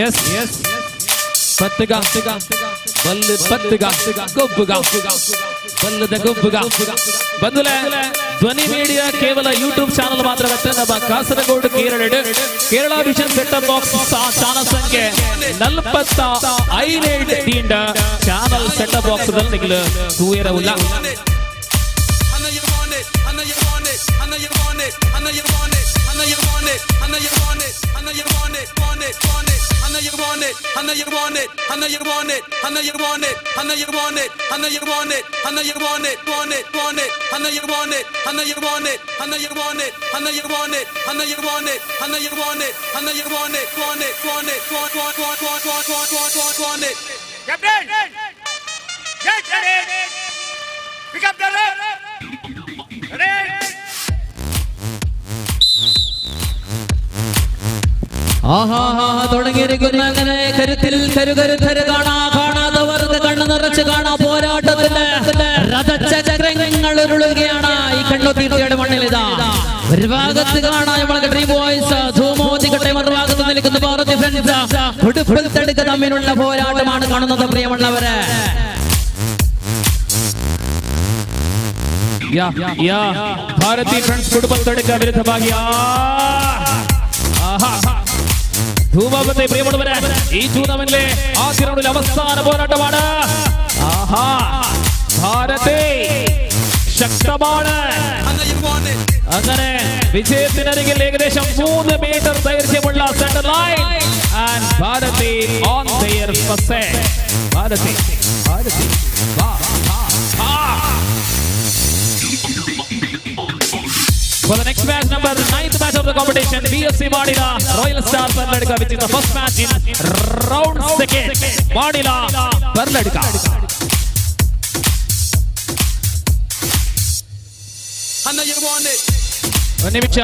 ಎಸ್ ಎಸ್ ಪತ್ತುಗ ಬಲ್ಲು ಪತ್ತುಗ ಗೊಬ್ಬುಗ ಬಲ್ಲದ ಗೊಬ್ಬುಗ. ಬಂಧುಲೆ, ಧ್ವನಿ ಮೀಡಿಯಾ ಕೇವಲ ಯೂಟ್ಯೂಬ್ ಚಾನಲ್ ಮಾತ್ರವಲ್ಲ, ನಮ್ಮ Kasaragod Kerala Kerala vision set box channel ಸಂಖ್ಯೆ 45 ಚಾನಲ್ ಸೆಟ್ ಬಾಕ್ಸ್ ದಲ್ಲಿ ತೂಯರವುಲ್ಲ. I know you want it. I know you want it. I know you want it. I know you want it. I know you want it. I know you want it. I know you want it. Want it. Want it. I know you want it. I know you want it. I know you want it. I know you want it. I know you want it. I know you want it. I know you want it. Want it. Want it. Want want want want want want want want want it. Captain! Get ready! Pick up the rope! Ready! ആഹാ തുടങ്ങിയിരിക്കുന്നു. അങ്ങനെ കരുത്തിൽ കരുകരുത്തര് കാണാ, കാണാത്തവർക്ക് കണ്ണു നിറച്ച് കാണാ. പോരാട്ടത്തിന്റെ രഥചക്രങ്ങൾ ഉരുളുകയാണ് ഈ കണ്ണുതീർത്തിയുടെ മണ്ണിൽ. ഇതാ ഒരു ഭാഗത്ത് കാണാം നമ്മൾക്ക് ഡ്രീം ബോയ്സ് ധൂമോതികട്ടെ, മറുഭാഗത്ത് നിൽക്കുന്ന ഭാരതി ഫ്രണ്ട്സ് ഉടുപ്പിൽ തമ്മിലുള്ള പോരാട്ടമാണ് കാണുന്നത് പ്രിയമുള്ളവരെ. ಭಾರತಿ ಫ್ರೆಂಡ್ಸ್ ಕುಟುಂಬ ವಿರುದ್ಧವಾಗಿ ധൂമാവത്തെ പ്രിയമുള്ളവരെ, ഈ ടൂർണമെന്റിലെ ആദ്യ റൗണ്ടിലെ അവസാന പോരാട്ടമാണ്. ആഹാ, ഭാരതി ശക്തമാണ്. അങ്ങനെ വിജയത്തിനരികിൽ ഏകദേശം 3 മീറ്റർ ദൈർഘ്യമുള്ള centre line and Bharathi on their first. Bharathi Bharathi For the next match, number 9th match of the competition, VFC Manila, Royal Star Perladka, which is the first match in round second. Manila, Perladka. I know you want it. ಒಂದು ನಿಮಿಷ.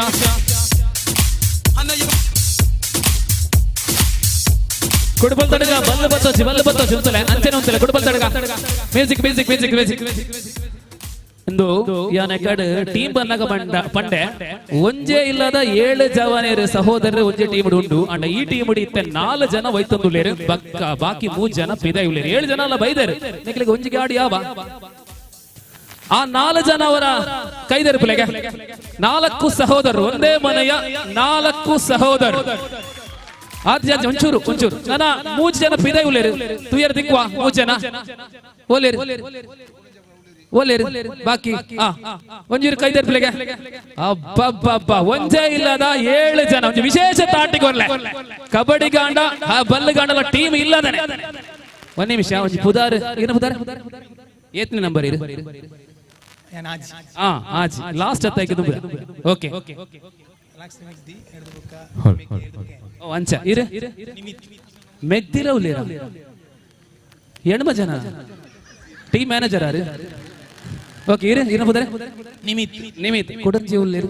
I know you. ಕುಡುಬಲ್ Tadaga Ballu ಬತ್ತೋಚಿ Ballu ಬತ್ತೋಚಿ ಉಂತಲೆ ಅಂಚನೆ ಉಂತಲೆ ಕುಡುಬಲ್ Tadaga music music music music ಇಂದು ಯಾನ ಕಡೆ team ಬಂದಾಗ ಪಂಡೆ ಒಂಜೇ ಇಲ್ಲದ 7 ಜವನೇರು ಸಹೋದರರು ಒಂಜೇ ಟೀಮ್ ಉಂಡು. ಅಂಡ ಈ ಟೀಮ್ ಇತ್ತೆ 4 ಜನ ವೈತಂದುಳ್ಳೇರು, ಬಾಕಿ 3 ಜನ ಪಿದಾಯಿ ಉಳ್ಳೇರು. 7 ಜನ ಅಲ್ಲ ಬೈದರು ನಿಕ್ಲಿಗೆ ಒಂಜಿಗೆ ಆಡಿ ಯಾವ ಆ 4 ಜನ ಅವರ ಕೈದರು ಪುಲೆಗೆ 4 ಸಹೋದರರು ಒಂದೇ ಮನೆಯ 4 ಸಹೋದರರು. ಆದ್ ಜನ ಒಂಚೂರು ಒಂಚೂರು ನನ್ನ 3 ಜನ ಪಿದಾಯಿ ಉಳ್ಳೇರು ತುಯರ್ ದಿಕ್ವಾ 3 ಜನ ಓಲೇರು ಓಲೇರು ಬಾಕಿ ಒಂಜೂರು ಕೈದರ್ ಪ್ಲೇಗೆ ಅಬ್ಬಬ್ಬಬ್ಬ ಒಂಜೇ ಇಲ್ಲದ 7 ಜನ ಒಂದು ವಿಶೇಷ ತಾಟಿಗೆ ಒರ್ಲೆ ಕಬಡ್ಡಿ ಗಾಂಡ ಆ ಬಲ್ಲು ಗಾಂಡಲ ಟೀಮ್ ಇಲ್ಲದನೆ. ಒಂದ್ ನಿಮಿಷ ಒಂಜಿ ಪುದಾರ್ ಏನು ಪುದಾರ್ ಏತ್ನೇ ನಂಬರ್ ಇರು ಆಜಿ ಲಾಸ್ಟ್ ಹತ್ತಾಯ್ತು ಓಕೆ ಅಂಚ ಇರು ಮೆದ್ದಿರ ಉಲ್ಲೇರ ಎಣ್ಮ ಜನ ಟೀಮ್ ಮ್ಯಾನೇಜರ್ ಆರು ಓಕೆ ಇರು ಇರು ಪುದಾರೆ ನಿಮಿತ್ ನಿಮಿತ್ ಕೊಡಂಜಿ ಉಲ್ಲೇರು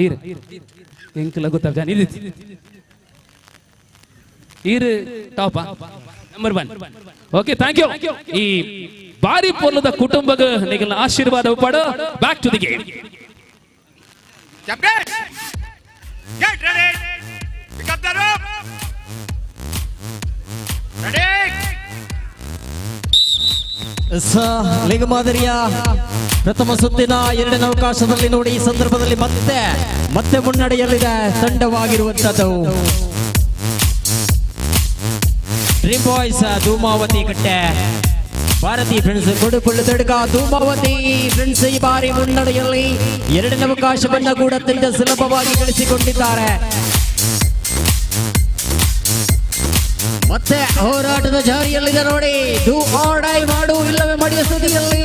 ಇರು ಎಂಕಲ ಗೊತ್ತಾಗ ಇದು ಇರು top number 1 okay thank you. ಈ ಬಾರಿ ಪೊಲ್ಲದ ಕುಟುಂಬದ ನಿಗಲ ಆಶೀರ್ವಾದ ಉಪಾಡು. Back to the game. Captain get ready, pick up the rope, ready. League ಮಾದರಿಯ ಪ್ರಥಮ ಸುತ್ತಿನ ಎರಡನೇ ಅವಕಾಶದಲ್ಲಿ ನೋಡಿ ಈ ಸಂದರ್ಭದಲ್ಲಿ ಮತ್ತೆ ಮತ್ತೆ ಮುನ್ನಡೆಯಲ್ಲಿದೆ ತಂಡವಾಗಿರುವಂತದ್ದು ಡ್ರೀಮ್ ಬಾಯ್ಸ್ ಧೂಮಾವತಿ ಕಟ್ಟೆ. ಭಾರತಿ ಫ್ರೆಂಡ್ಸ್ ಕೊಡುಕೊಳ್ಳು ತಡ್ಕ ಧೂಮಾವತಿ ಫ್ರೆಂಡ್ಸ್ ಈ ಬಾರಿ ಮುನ್ನಡೆಯಲ್ಲಿ ಎರಡನೇ ಅವಕಾಶವನ್ನ ಕೂಡ ಅತ್ಯಂತ ಸುಲಭವಾಗಿ ಗಳಿಸಿಕೊಂಡಿದ್ದಾರೆ. ಮತ್ತೆ ಹೋರಾಟದ ಜಾರಿಯಲ್ಲಿದೆ ನೋಡಿ, do or die ಮಾಡು ಇಲ್ಲವೇ ಮಾಡಿದ ಸ್ಥಿತಿಯಲ್ಲಿ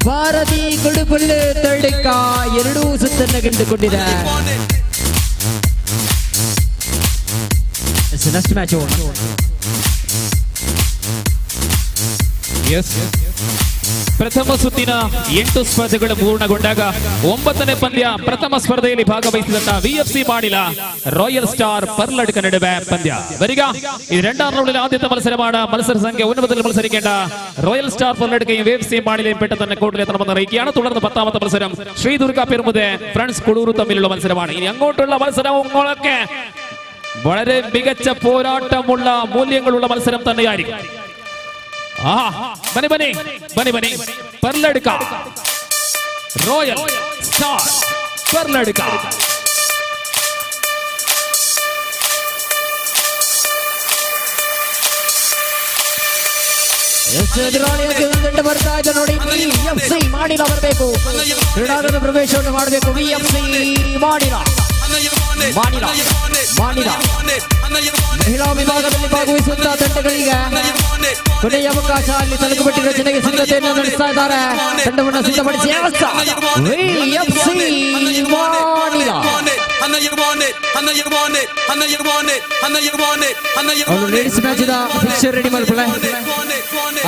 ಭಾರತಿ ಕುಡುಪುಳ್ಳು ತಡ್ಕ ಎರಡೂ ಸುತ್ತನ್ನು ಗೆದ್ದುಕೊಂಡಿದೆ. Next match S. ಪ್ರಥಮ ಸುತ್ತಿನ 8 ಸ್ಪರ್ಧೆಗಳು ಪೂರ್ಣಗೊಂಡಾಗ 9ನೇ ಪಂದ್ಯ ಪ್ರಥಮ ಸ್ಪರ್ಧೆಯಲ್ಲಿ ಭಾಗವಹಿಸಿದಂತಹ ವಿಎಫ್ಸಿ ಮಾಣಿಲ ರಾಯಲ್ ಸ್ಟಾರ್ ಪರ್ಲಡ್ಕ ನಡುವೆ ಪಂದ್ಯ. ಬರೀಗ ಈ രണ്ടാം റൗണ്ടിലെ ആദ്യത്തെ മത്സരമാണ്. മത്സര സംഖ്യ 9 മത്സരിക്കേണ്ട റോയൽ സ്റ്റാർ പർലഡ്കയും വിഎഫ്സി മാണിലയും പെട്ടെന്ന് തന്നെ കോർട്ടിലെത്തണമെന്ന് അറിയിക്കുകയാണ്. തുടർന്ന് 10ാമത്തെ മത്സരം ശ്രീദുർഗ പെരുമുതെ ഫ്രണ്ട്സ് കുടൂർ തമ്മിലുള്ള മത്സരമാണ്. ഇനി അങ്ങോട്ടുള്ള മത്സരങ്ങളൊക്കെ വളരെ മികച്ച പോരാട്ടമുള്ള മൂല്യങ്ങളുള്ള മത്സരം തന്നെയായിരിക്കും. ಬನ್ನಿ ಬನ್ನಿ ಬನ್ನಿ ಬನ್ನಿ ಪರ್ಲಡ್ಕ ರಾಯಲ್ ಸ್ಟಾರ್ ಪರ್ಲಡ್ಕ. ಬರ್ತಾ ಇದೆ ನೋಡಿ, ವಿಎಫ್ಸಿ ಮಾಡಿಲ್ಲ ಬರಬೇಕು, ಕ್ರೀಡಾಂಗಣದ ಪ್ರವೇಶವನ್ನು ಮಾಡಬೇಕು. ವಿಎಫ್ಸಿ ಮಾಡಿಲ್ಲ ಮಾಡಿಲ್ಲ ಮಾಡಿಲ್ಲ. ಮಹಿಳಾ ವಿಭಾಗದಲ್ಲಿ ಭಾಗವಹಿಸುವಂತಹ ತಂಡಗಳಿಗೆ ಕೊನೆಯ ಅವಕಾಶ. ಅಲ್ಲಿ ತಲುಕುಪಟ್ಟಿ ರಚನೆಗೆ ಸಿದ್ಧತೆಯನ್ನು ನಡೆಸ್ತಾ ಇದ್ದಾರೆ. ತಂಡವನ್ನು ಸಿದ್ಧಪಡಿಸಿ VFC Manila. I know you want it. I know you want it. I know you want it. I know you want it. I know you ಅವನು want it. Ladies match fixture ready ಮಲ್ಪಳೆ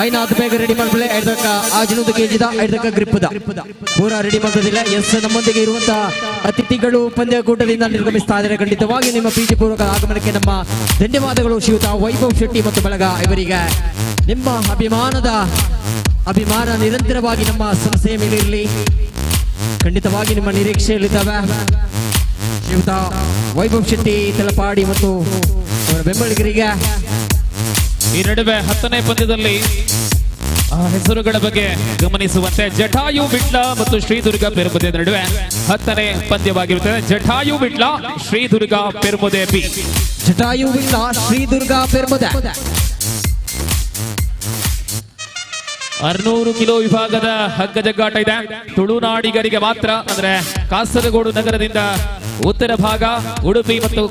ಐನ ಅದು ಬೇಗ ready ಮಲ್ಪಳೆ. ಐದಕ್ಕ ಆಜನೂದು ಕೆಜಿದ ಐದಕ್ಕ ಗ್ರಿಪ್ಪದ ಪೂರಾ ready ಮಾಡ್ತದಿಲ್ಲ. S, ನಮ್ಮೊಂದಿಗೆ ಇರುವಂತಹ ಅತಿಥಿಗಳು ಪಂದ್ಯಕೂಟದಿಂದ ನಿರ್ಗಮಿಸ್ತಾ ಇದ್ದಾರೆ. ಖಂಡಿತವಾಗಿ ನಿಮ್ಮ ಪ್ರೀತಿಪೂರ್ವಕ ಆಗಮನಕ್ಕೆ ನಮ್ಮ ಧನ್ಯವಾದಗಳು. ಶ್ರೀಯುತ ವೈಭವ್ ಶೆಟ್ಟಿ ಮತ್ತು ಬಳಗ ಇವರಿಗೆ ನಿಮ್ಮ ಅಭಿಮಾನದ ಅಭಿಮಾನ ನಿರಂತರವಾಗಿ ನಮ್ಮ ಸಂಸ್ಥೆಯ ಮೇಲೆ ಇರಲಿ. ಖಂಡಿತವಾಗಿ ನಿಮ್ಮ ನಿರೀಕ್ಷೆಯಲ್ಲಿದ್ದಾವೆ. ಶ್ರೀಯುತ ವೈಭವ್ ಶೆಟ್ಟಿ ತಲಪಾಡಿ ಮತ್ತು ಅವರ ಬೆಂಬಲಿಗರಿಗೆ. ಈ ನಡುವೆ 10ನೇ ಪಂದ್ಯದಲ್ಲಿ ಆ ಹೆಸರುಗಳ ಬಗ್ಗೆ ಗಮನಿಸುವಂತೆ ಜಟಾಯು ವಿಟ್ಲ ಮತ್ತು ಶ್ರೀದುರ್ಗ ಪೆರುಮುದೆ ನಡುವೆ 10ನೇ ಪಂದ್ಯವಾಗಿರುತ್ತದೆ. ಜಟಾಯು ವಿಟ್ಲ, ಶ್ರೀದುರ್ಗ ಪೆರುಮುದೆ ಬಿ. ಜಟಾಯು ವಿಟ್ಲ, ಶ್ರೀದುರ್ಗ ಪೆರುಮುದೆ. 600 ಕಿಲೋ ವಿಭಾಗದ ಹಗ್ಗ ಜಗ್ಗಾಟ ಇದೆ. ತುಳುನಾಡಿಗರಿಗೆ ಮಾತ್ರ, ಅಂದ್ರೆ ಕಾಸರಗೋಡು ನಗರದಿಂದ ಉತ್ತರ ಭಾಗ, ಉಡುಪಿ ಮತ್ತು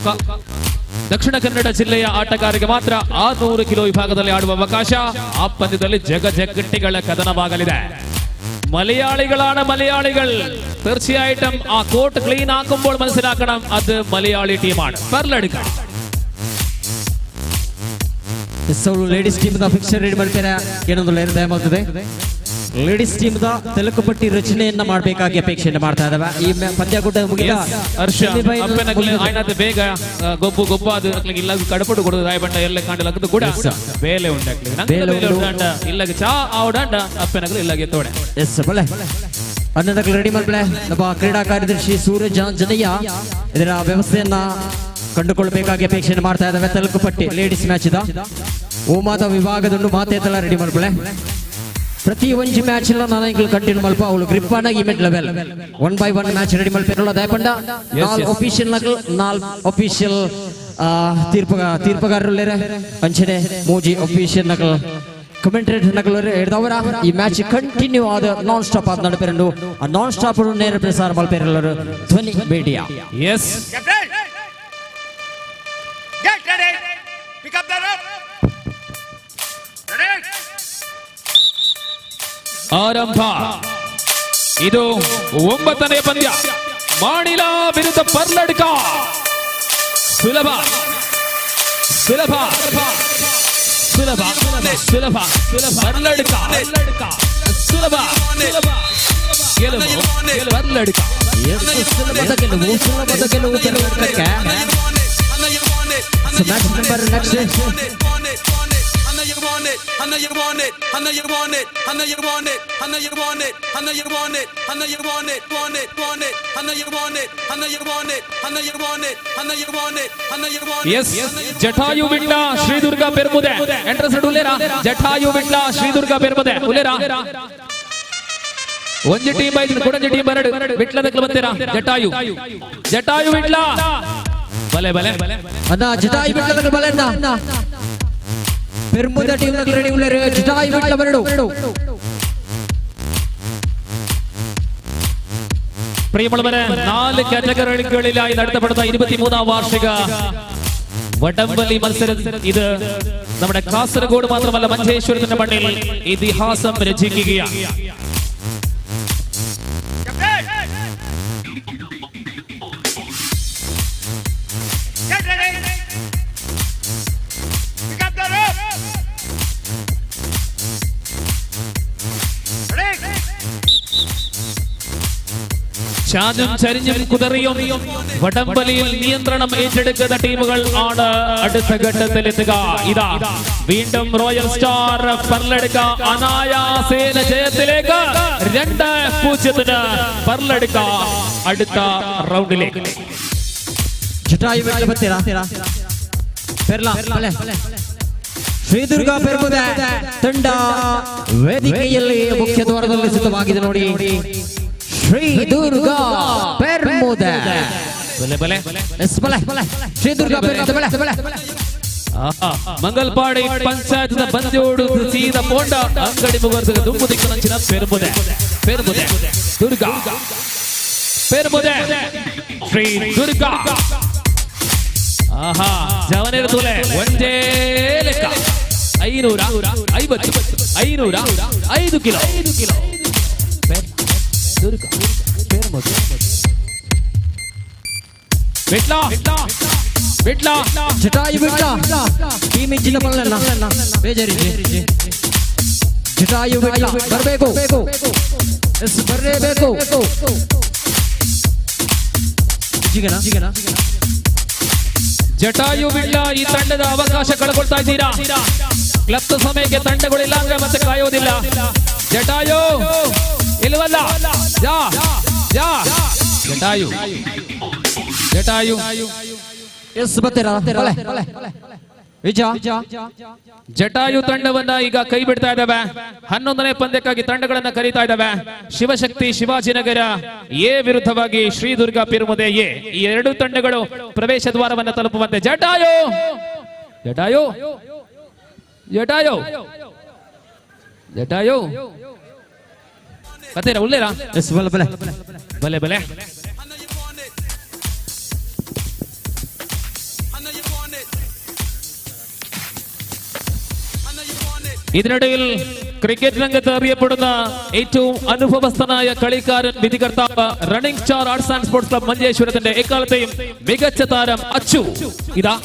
ದಕ್ಷಿಣ ಕನ್ನಡ ಜಿಲ್ಲೆಯ ಆಟಗಾರರಿಗೆ ಮಾತ್ರ 600 ಕಿಲೋ ವಿಭಾಗದಲ್ಲಿ ಆಡುವ ಅವಕಾಶ. ಆ ಪಂದ್ಯದಲ್ಲಿ ಜಗ ಜಗಟ್ಟಿಗಳ ಕದನವಾಗಲಿದೆ. മലയാളികളാണ് മലയാളികൾ. തീർച്ചയായിട്ടും ആ കോട്ട് ക്ലീൻ ആക്കുമ്പോൾ മനസ്സിലാക്കണം അത് മലയാളി ടീമാണ്. പെർലെടുക്കാം. Ladies team the fixture ready ಮಾಡ್ತಾರೆ. ಏನೊಂದು ದಯಮಾಡ್ತದೆ. ಲೇಡೀಸ್ ಟೀಮ್ the ತೆಲುಕುಪಟ್ಟಿ ರಚನೆಯನ್ನ ಮಾಡಬೇಕಾಗಿ ಅಪೇಕ್ಷೆಯನ್ನು ಮಾಡ್ತಾ ಇದ್ದಾವೆ. ಈ ಪಂದ್ಯಕೂಟ ಮುಗಿದ ಹರ್ಷ semifinal ಅಪ್ಪನಗ್ಲೆ ಮುಗಿದಿದೆ. ಆಯ್ನಾತ್ ಬೇಗ ಗೊಬ್ಬು ಗೊಬ್ಬು ಅದು ಅಕ್ಲಿಗೆ ಇಲ್ಲ ಕಡಪಡು ಕೊಡೋದು ರಾಯಬಂಡ ಎಲ್ಲ ಕಾಂಡಲ ಅಕ್ಕದು ಕೂಡ Yes, sir. ಬೇಲೆ ಉಂಟು ಅಕ್ಲಿಗೆ. ನಂಗೆ ಬೇಲೆ ಬೇಲೆ ಉಂಟು. ಉಂಟು ಅಂಡ ಇಲ್ಲಗ ಚಾ ಆವಡಂಡ ಅಪ್ಪನಗ್ಲು ಇಲ್ಲಗೆ ತೋಡೆ. ಎಸ್, ಬಲೆ ಅನ್ನದಕ್ಕೆ ರೆಡಿ ಮಾಡ್ಬಳೆ. ನಮ್ಮ ಕ್ರೀಡಾ ಕಾರ್ಯದರ್ಶಿ ಸೂರಜ್ ಆಂಜನೇಯ ಇದರ ವ್ಯವಸ್ಥೆಯನ್ನ ಕಂಡುಕೊಳ್ಬೇಕಾಗಿ ಅಪೇಕ್ಷೆಯನ್ನು ಮಾಡ್ತಾ ಇದ್ದಾವೆ. ತೆಲುಕುಪಟ್ಟಿ ಲೇಡೀಸ್ ಮ್ಯಾಚ್ ಇದ ಓಮಾದ ವಿಭಾಗದೊಂದು ಮಾತೇತಲ ರೆಡಿ ಮಾಡ್ಬಳೆ. ಪ್ರತಿ ಒಂಜಿ ಮ್ಯಾಚ್ ಎಲ್ಲ ನಾನು ಇಂಗ್ಲು ಕಂಟಿನ್ಯೂ ಮಲ್ಪ ಅವಳು ಗ್ರಿಪ್ ಆನ event level 1 by 1 match ready ಮಲ್ಪೆರಲ್ಲ ದಯಪಂಡ. ನಾಲ್ ಅಫಿಷಿಯಲ್ ನಕಲ್ ನಾಲ್ ಅಫಿಷಿಯಲ್ ತೀರ್ಪುಗಾರರುಲ್ಲೇರೆ ಅಂಚನೆ ಮೂಜಿ ಅಫಿಷಿಯಲ್ ನಕಲ್ ಕಮೆಂಟ್ರೇಟರ್ ನಕಲ್ ಹಿಡ್ದವರ ಈ ಮ್ಯಾಚ್ ಕಂಟಿನ್ಯೂ ಆದ ನಾನ್ ಸ್ಟಾಪ್ ಆದ ನಡಪೆರಂಡು. ಆ ನಾನ್ ಸ್ಟಾಪ್ ನೇರ ಪ್ರಸಾರ ಮಲ್ಪೆರಲ್ಲರು ಧ್ವನಿ media. S. Get ready. Pick up the rope. Ready? ಆರಂಭ. ಇದು 9ನೇ ಪಂದ್ಯ. ಮಾಣಿಲ ವಿರುದ್ಧ ಪರ್ಲಡ್ಕ. ಸುಲಭ ಸುಲಭ ಸುಲಭ ಸುಲಭ ಪರ್ಲಡ್ಕ ಸುಲಭ ಗೆಲುವು ಪರ್ಲಡ್ಕ. ಸುಲಭದ ಗೆಲುವು, ಸುಲಭದ ಗೆಲುವು ಪರ್ಲಡ್ಕಕ್ಕೆ. So match number next. I know you want it. I know you want it. I know you want it. I know you want it. I know you want it. I know you want it. I know you want it. Want it. Want it. I know you want it. I know you want it. I know you want it. I know you want it. I know you want it. S, Jatayu Vitla, Sridurga Permude. Entrance ಉಲ್ಲೇರಾ? Jatayu Vitla, Sridurga Permude ಉಲ್ಲೇರಾ? ಒಂಜಿ team ಐದು ಕೊಡಂಜಿ team ಬರಡು ವಿಟ್ಲದ ಬರ್ತೀರಾ? ಜಟಾಯು, ಜಟಾಯು ವಿಟ್ಲ ಬಲೆ ಬಲೆ ಅಣ್ಣ, ಜಟಾಯು ವಿಟ್ಲದ ಬಲೆ ಅಣ್ಣ. ಪೆರ್ಮುದ team ready ಉಳ್ಳೇರು. Jatayu Vitla ಬರಡು. പ്രിയമുള്ളവരെ, 4 കാറ്റഗറികളിലായി നടത്തപ്പെടുന്ന 23ാം വാർഷിക വടംവലി മത്സരം ഇത് നമ്മുടെ കാസർഗോഡ് മാത്രമല്ല മഞ്ചേശ്വരത്തിന്റെ മണ്ണിൽ ഇതിഹാസം രചിക്കുകയാണ്. Get ready. Pick up the rope. Ready? ചാഞ്ഞും ചരിഞ്ഞും കുതറിയും വടംവലിയിൽ നിയന്ത്രണം ഏറ്റെടുക്കുന്ന ടീമുകൾ ആണ് അടുത്ത ഘട്ടത്തിലെത്തുക. ഇതാ വീണ്ടും റോയൽ സ്റ്റാർ പർലെടുക്ക അനായാസേന ജയത്തിലേക്ക്. 2-0 പർലെടുക്ക അടുത്ത റൗണ്ടിലേക്ക്. ಜಟಾಯು ವಿಟ್ಲ ಬರ್ತೀರಾ? ಪೆರ್ಲಾ ಬಲೆ. ಶ್ರೀದುರ್ಗ ಪೆರ್ಮುದೆ ತಂಡ ವೇದಿಕೆಯಲ್ಲಿ ಮುಖ್ಯ ದ್ವಾರದಲ್ಲಿ ಸಿದ್ಧವಾಗಿದೆ ನೋಡಿ. ಶ್ರೀ ದುರ್ಗಾ ಪೆರ್ಮುದೆ. ಬಲೆ ಬಲೆ. ಎಸ್, ಬಲೆ. ಶ್ರೀ ದುರ್ಗಾ ಪೆರ್ಮುದೆ ಬಲೆ. ಮಂಗಲ್ಪಾಡಿ ಪಂಚಾಯತ್ ಬಂದ್ಯೋಡು ಸೀದ ಪೋಂಡ ಅಂಗಡಿ ಮುಗರ್ದ ದುಂಬು ದಿಕ್ಕನಂಚಿನ ಪೆರ್ಮುದೆ, ಪೆರ್ಮುದೆ ದುರ್ಗಾ, ಪೆರ್ಮುದೆ ಶ್ರೀ ದುರ್ಗಾ. ಆಹಾ, ಜವನೇರ ತೂಲೆ ಒಂಜೇ ಲೆಕ್ಕ. 550, 505 ಕಿಲೋ. ವಿಟ್ಲ, ವಿಟ್ಲ. ಜಟಾಯು ವಿಟ್ಲ ಟೀಮ್ ಇಂಚಿನ ಬಲ್ಲಲ್ಲ, ಬೇಜಾರಿದೆ. ಜಟಾಯು ವಿಟ್ಲ ಬರಬೇಕು, ಎಸ್ ಬರಲೇಬೇಕು. ಜಟಾಯು ವಿಟ್ಲ ಈ ತಂಡದ ಅವಕಾಶ ಕಳ್ಕೊಳ್ತಾ ಇದ್ದೀರಾ. ಕ್ಲಬ್ದ ಸಮಯಕ್ಕೆ ತಂಡಗಳಿಲ್ಲ ಅಂದ್ರೆ ಮತ್ತೆ ಕಾಯೋದಿಲ್ಲ. ಜಟಾಯು ಇಲ್ವಲ್ಲ, ಜಾ ಜಾ ಜಟಾಯು, ಜಟಾಯು. ಎಸ್ ಬರ್ತೀರಾ? ಜಟಾಯು ತಂಡವನ್ನ ಈಗ ಕೈ ಬಿಡ್ತಾ ಇದ್ದಾವೆ. 11ನೇ ಪಂದ್ಯಕ್ಕಾಗಿ ತಂಡಗಳನ್ನ ಕರೀತಾ ಇದ್ದಾವೆ. ಶಿವಶಕ್ತಿ ಶಿವಾಜಿನಗರ ಎ ವಿರುದ್ಧವಾಗಿ ಶ್ರೀದುರ್ಗಾ ಪಿರುಮುದೆ ಎ. ಈ ಎರಡು ತಂಡಗಳು ಪ್ರವೇಶ ದ್ವಾರವನ್ನ ತಲುಪುವಂತೆ. ಜಟಾಯು, ಜಟಾಯು, ಜಟಾಯು, ಜಟಾಯು. ಬರ್ತೀರಾ? ಉಳ್ಳೇರಾ? ಎಸ್, ಬಲೆ ಬಲೆ ಬಲೆ ಬಲೆ. ഇതിനിടയിൽ ക്രിക്കറ്റ് രംഗത്ത് അറിയപ്പെടുന്ന ഏറ്റവും അനുഭവസ്ഥനായ കളിക്കാരൻ, വിധികർത്താവ്, running star arts and sports club മഞ്ചേശ്വരത്തിന്റെ എക്കാലത്തെയും മികച്ച താരം അച്ചു ഇതാ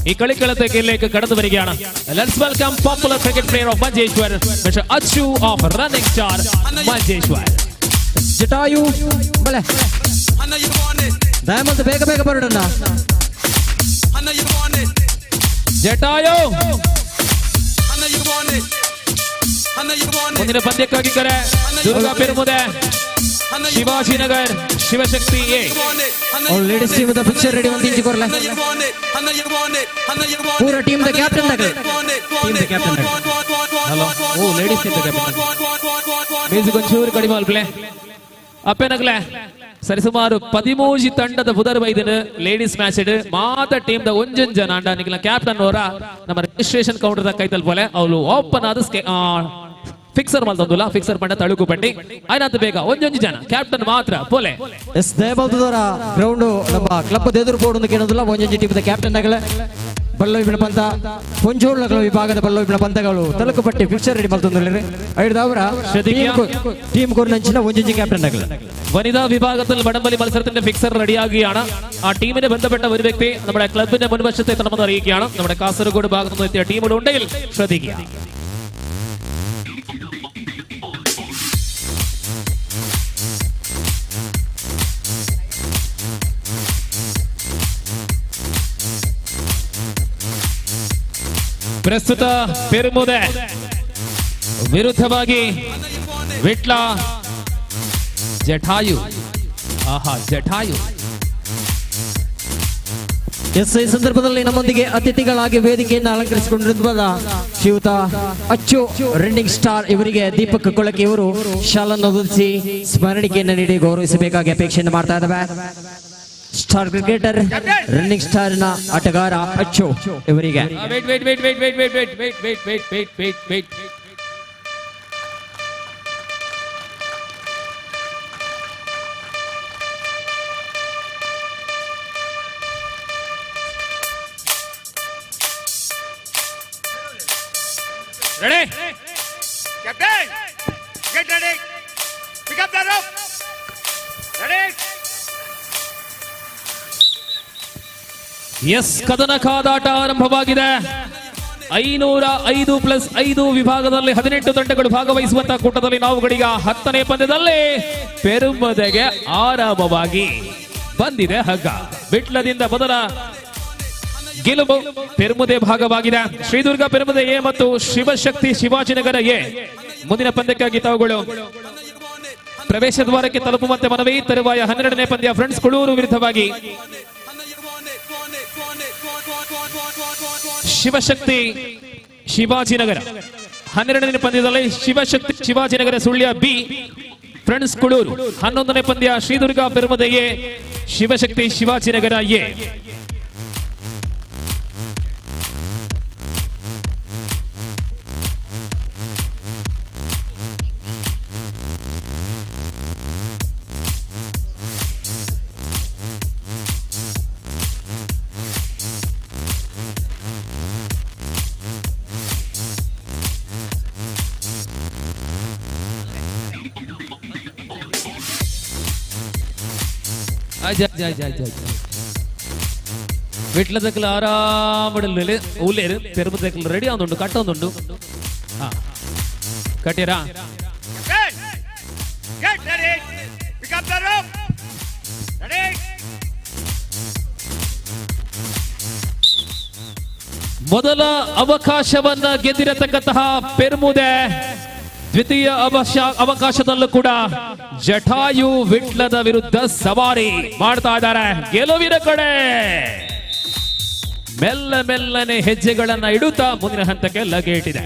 ഈ കളിക്കളത്തേക്ക് കടന്നു വരികയാണ്. Let's welcome popular cricket player of Manjeshwar, mister Achu of running star Manjeshwar. Jatayu ಬಲೆ ದಯಮಂತ ಬೇಗ ಬೇಗ ಬರೋಣ. ಜಟಾಯು ಮುಂದಿನ ಪಂದ್ಯಕ್ಕಾಗಿ ಕರೆ. Durga Perumude, Shivajinagar, Shivashakti A. Ladies team the picture ready ಒಂದು ಇಂಚು ಕೊರ್ಲೆ. ಪೂರ team the captain ದಗಲ್, team the captain. Hello, oh ladies team the captain. Music ಒಂಚೂರು ಕಡಿಮೆ ಅಲ್ಪ್ಲೆ ಅಪ್ಪೇನಗ್ಲೆ. ಸರಿಸುಮಾರು 13 ತಂಡದ ಬುಧರ್ ಬೈದನ್ ಲೇಡೀಸ್ ಮ್ಯಾಚ್ ಇಡ್ ಮಾತ ಟೀಮ್ the ಒಂಜೊಂಜ್ ಜನ ಅಂಡ ನಿಕ್ಲ ಕ್ಯಾಪ್ಟನ್ ಅವರ ನಮ್ಮ ರಿಜಿಸ್ಟ್ರೇಷನ್ ಕೌಂಟರ್ ದ ಕೈತಲ್ ಪೋಲೆ. ಅವಳು ಓಪನ್ ಆದ ಫಿಕ್ಸರ್ ಮಲ್ತೊಂದುಲ್ಲ, ಫಿಕ್ಸರ್ ಪಂಡ ತಳುಕು ಪಂಡಿ ಆಯ್ನಾತ್ ಬೇಗ ಒಂಜೊಂಜಿ ಜನ ಕ್ಯಾಪ್ಟನ್ ಮಾತ್ರ ಪೋಲೆ. ಎಸ್ ದಯಬಲ್ದವರ ಗ್ರೌಂಡ್ ನಮ್ಮ ಕ್ಲಬ್ ಎದುರು ಬೋರ್ಡ್ ಒಂದು ಕೇಳೋದಿಲ್ಲ. ಒಂಜೊಂಜಿ ಟೀಮ್ the captain ನಗಲೆ ಬಲ್ಲೋಯಿನ ಪಂತ ಪೊಂಜೋಳ್ನಗಳ ವಿಭಾಗದ ಬಲ್ಲೋಯಿನ ಪಂತಗಳು ತಲುಕು ಪಟ್ಟಿ ಫಿಕ್ಸರ್ ರೆಡಿ ಮಲ್ತೊಂದುಲ್ಲೆರ್. ಐಡ್ದವರ ಟೀಮ್ ಕೊರ್ನಂಚಿನ ಒಂಜೊಂಜಿ ಕ್ಯಾಪ್ಟನ್ ನಗಲೆ. വനിതാ വിഭാഗത്തിൽ വടംവലി മത്സരത്തിന്റെ ഫിക്സർ റെഡിയാകുകയാണ്. ആ ടീമിന് ബന്ധപ്പെട്ട ഒരു വ്യക്തി നമ്മുടെ ക്ലബിന്റെ മുൻവശത്തെ എത്തണമെന്ന് അറിയിക്കുകയാണ്. നമ്മുടെ കാസർഗോഡ് ഭാഗത്തു നിന്ന് എത്തിയ ടീമുകളുണ്ടെങ്കിൽ ശ്രദ്ധിക്കുക. ಪ್ರಸ್ತುತ ಪೆರುಮುದೆ ವಿರುದ್ಧವಾಗಿ ವಿಟ್ಲ ಜಟಾಯು. ಆಹಾ ಜಟಾಯು. ಎಸ್ ಈ ಸಂದರ್ಭದಲ್ಲಿ ನಮ್ಮೊಂದಿಗೆ ಅತಿಥಿಗಳಾಗಿ ವೇದಿಕೆಯನ್ನು ಅಲಂಕರಿಸಿಕೊಂಡಿರುವ ಶ್ರೀಯುತ ಅಚ್ಚು ರನ್ನಿಂಗ್ ಸ್ಟಾರ್ ಇವರಿಗೆ ದೀಪಕ್ ಕೊಳಕೆ ಇವರು ಶಾಲನ್ನು ಒದಗಿಸಿ ಸ್ಮರಣಿಕೆಯನ್ನು ನೀಡಿ ಗೌರವಿಸಬೇಕಾಗಿ ಅಪೇಕ್ಷೆಯನ್ನು ಮಾಡ್ತಾ ಇದ್ದಾವೆ. ಸ್ಟಾರ್ ಕ್ರಿಕೆಟರ್ ರನ್ನಿಂಗ್ ಸ್ಟಾರ್ ನ ಆಟಗಾರ ಅಚ್ಚು ಇವರಿಗೆ. Wait wait wait wait wait wait wait wait wait wait wait wait wait. Ready? Captain, get ready. Pick up the rope. Ready? Yes, ಕದನ ಕಾದಾಟ ಆರಂಭವಾಗಿದೆ. 505 ಪ್ಲಸ್ 5 ವಿಭಾಗದಲ್ಲಿ 18 ತಂಡಗಳು ಭಾಗವಹಿಸುವಂತಹ ಕೂಟದಲ್ಲಿ ನಾವುಗಳೀಗ 10ನೇ ಪಂದ್ಯದಲ್ಲಿ ಪೆರುಮದೆಗೆ ಆರಾಮವಾಗಿ ಬಂದಿದೆ ಹಗ್ಗ. ವಿಟ್ಲದಿಂದ ಮೊದಲ ಗೆಲುವು ಪೆರುಮುದೆ ಭಾಗವಾಗಿದೆ. ಶ್ರೀದುರ್ಗ ಪೆರುಮುದೆ ಎ ಮತ್ತು ಶಿವಶಕ್ತಿ ಶಿವಾಜಿನಗರ ಎ ಮುಂದಿನ ಪಂದ್ಯಕ್ಕಾಗಿ ತಾವುಗಳು ಪ್ರವೇಶ ದ್ವಾರಕ್ಕೆ ತಲುಪುವಂತೆ ಮನವಿ. ತರುವಾಯ 12ನೇ ಪಂದ್ಯ ಫ್ರೆಂಡ್ಸ್ ಕುಳೂರು ವಿರುದ್ಧವಾಗಿ ಶಿವಶಕ್ತಿ ಶಿವಾಜಿನಗರ. 12ನೇ ಪಂದ್ಯದಲ್ಲಿ ಶಿವಶಕ್ತಿ ಶಿವಾಜಿನಗರ ಸುಳ್ಯ ಬಿ ಫ್ರೆಂಡ್ಸ್ ಕುಳೂರು. 11ನೇ ಪಂದ್ಯ ಶ್ರೀದುರ್ಗ ಪೆರುಮುದೆ ಎ ಶಿವಶಕ್ತಿ ಶಿವಾಜಿನಗರ ಎ. ಆಯ್ತು ಆಯ್ತು ಆಯ್ತು ಆಯ್ತು. ವಿಟ್ಲದಕ್ಕಲು ಆರಾಮಡಲ್ಲಿ ಉಲ್ಲೇರು ಪೆರುಮದಕ್ಕಲು ready ಆಂದುಂಡು, ಕಟ್ಟೊಂದುಂಡು. Ha ಕಟ್ಟಿರಾ? Get ready! Pick up the rope! Ready! ಮೊದಲ ಅವಕಾಶವನ್ನ ಗೆದ್ದಿರತಕ್ಕಂತಹ ಪೆರ್ಮುದೆ ದ್ವಿತೀಯ ಅವಕಾಶದಲ್ಲೂ ಕೂಡ ಜಟಾಯು ವಿಟ್ಲದ ವಿರುದ್ಧ ಸವಾರಿ ಮಾಡ್ತಾ ಇದ್ದಾರೆ. ಗೆಲುವಿನ ಕಡೆ ಮೆಲ್ಲ ಮೆಲ್ಲನೆ ಹೆಜ್ಜೆಗಳನ್ನ ಇಡುತ್ತಾ ಮುಂದಿನ ಹಂತಕ್ಕೆ ಲಗ್ಗೆ ಇಟ್ಟಿದೆ.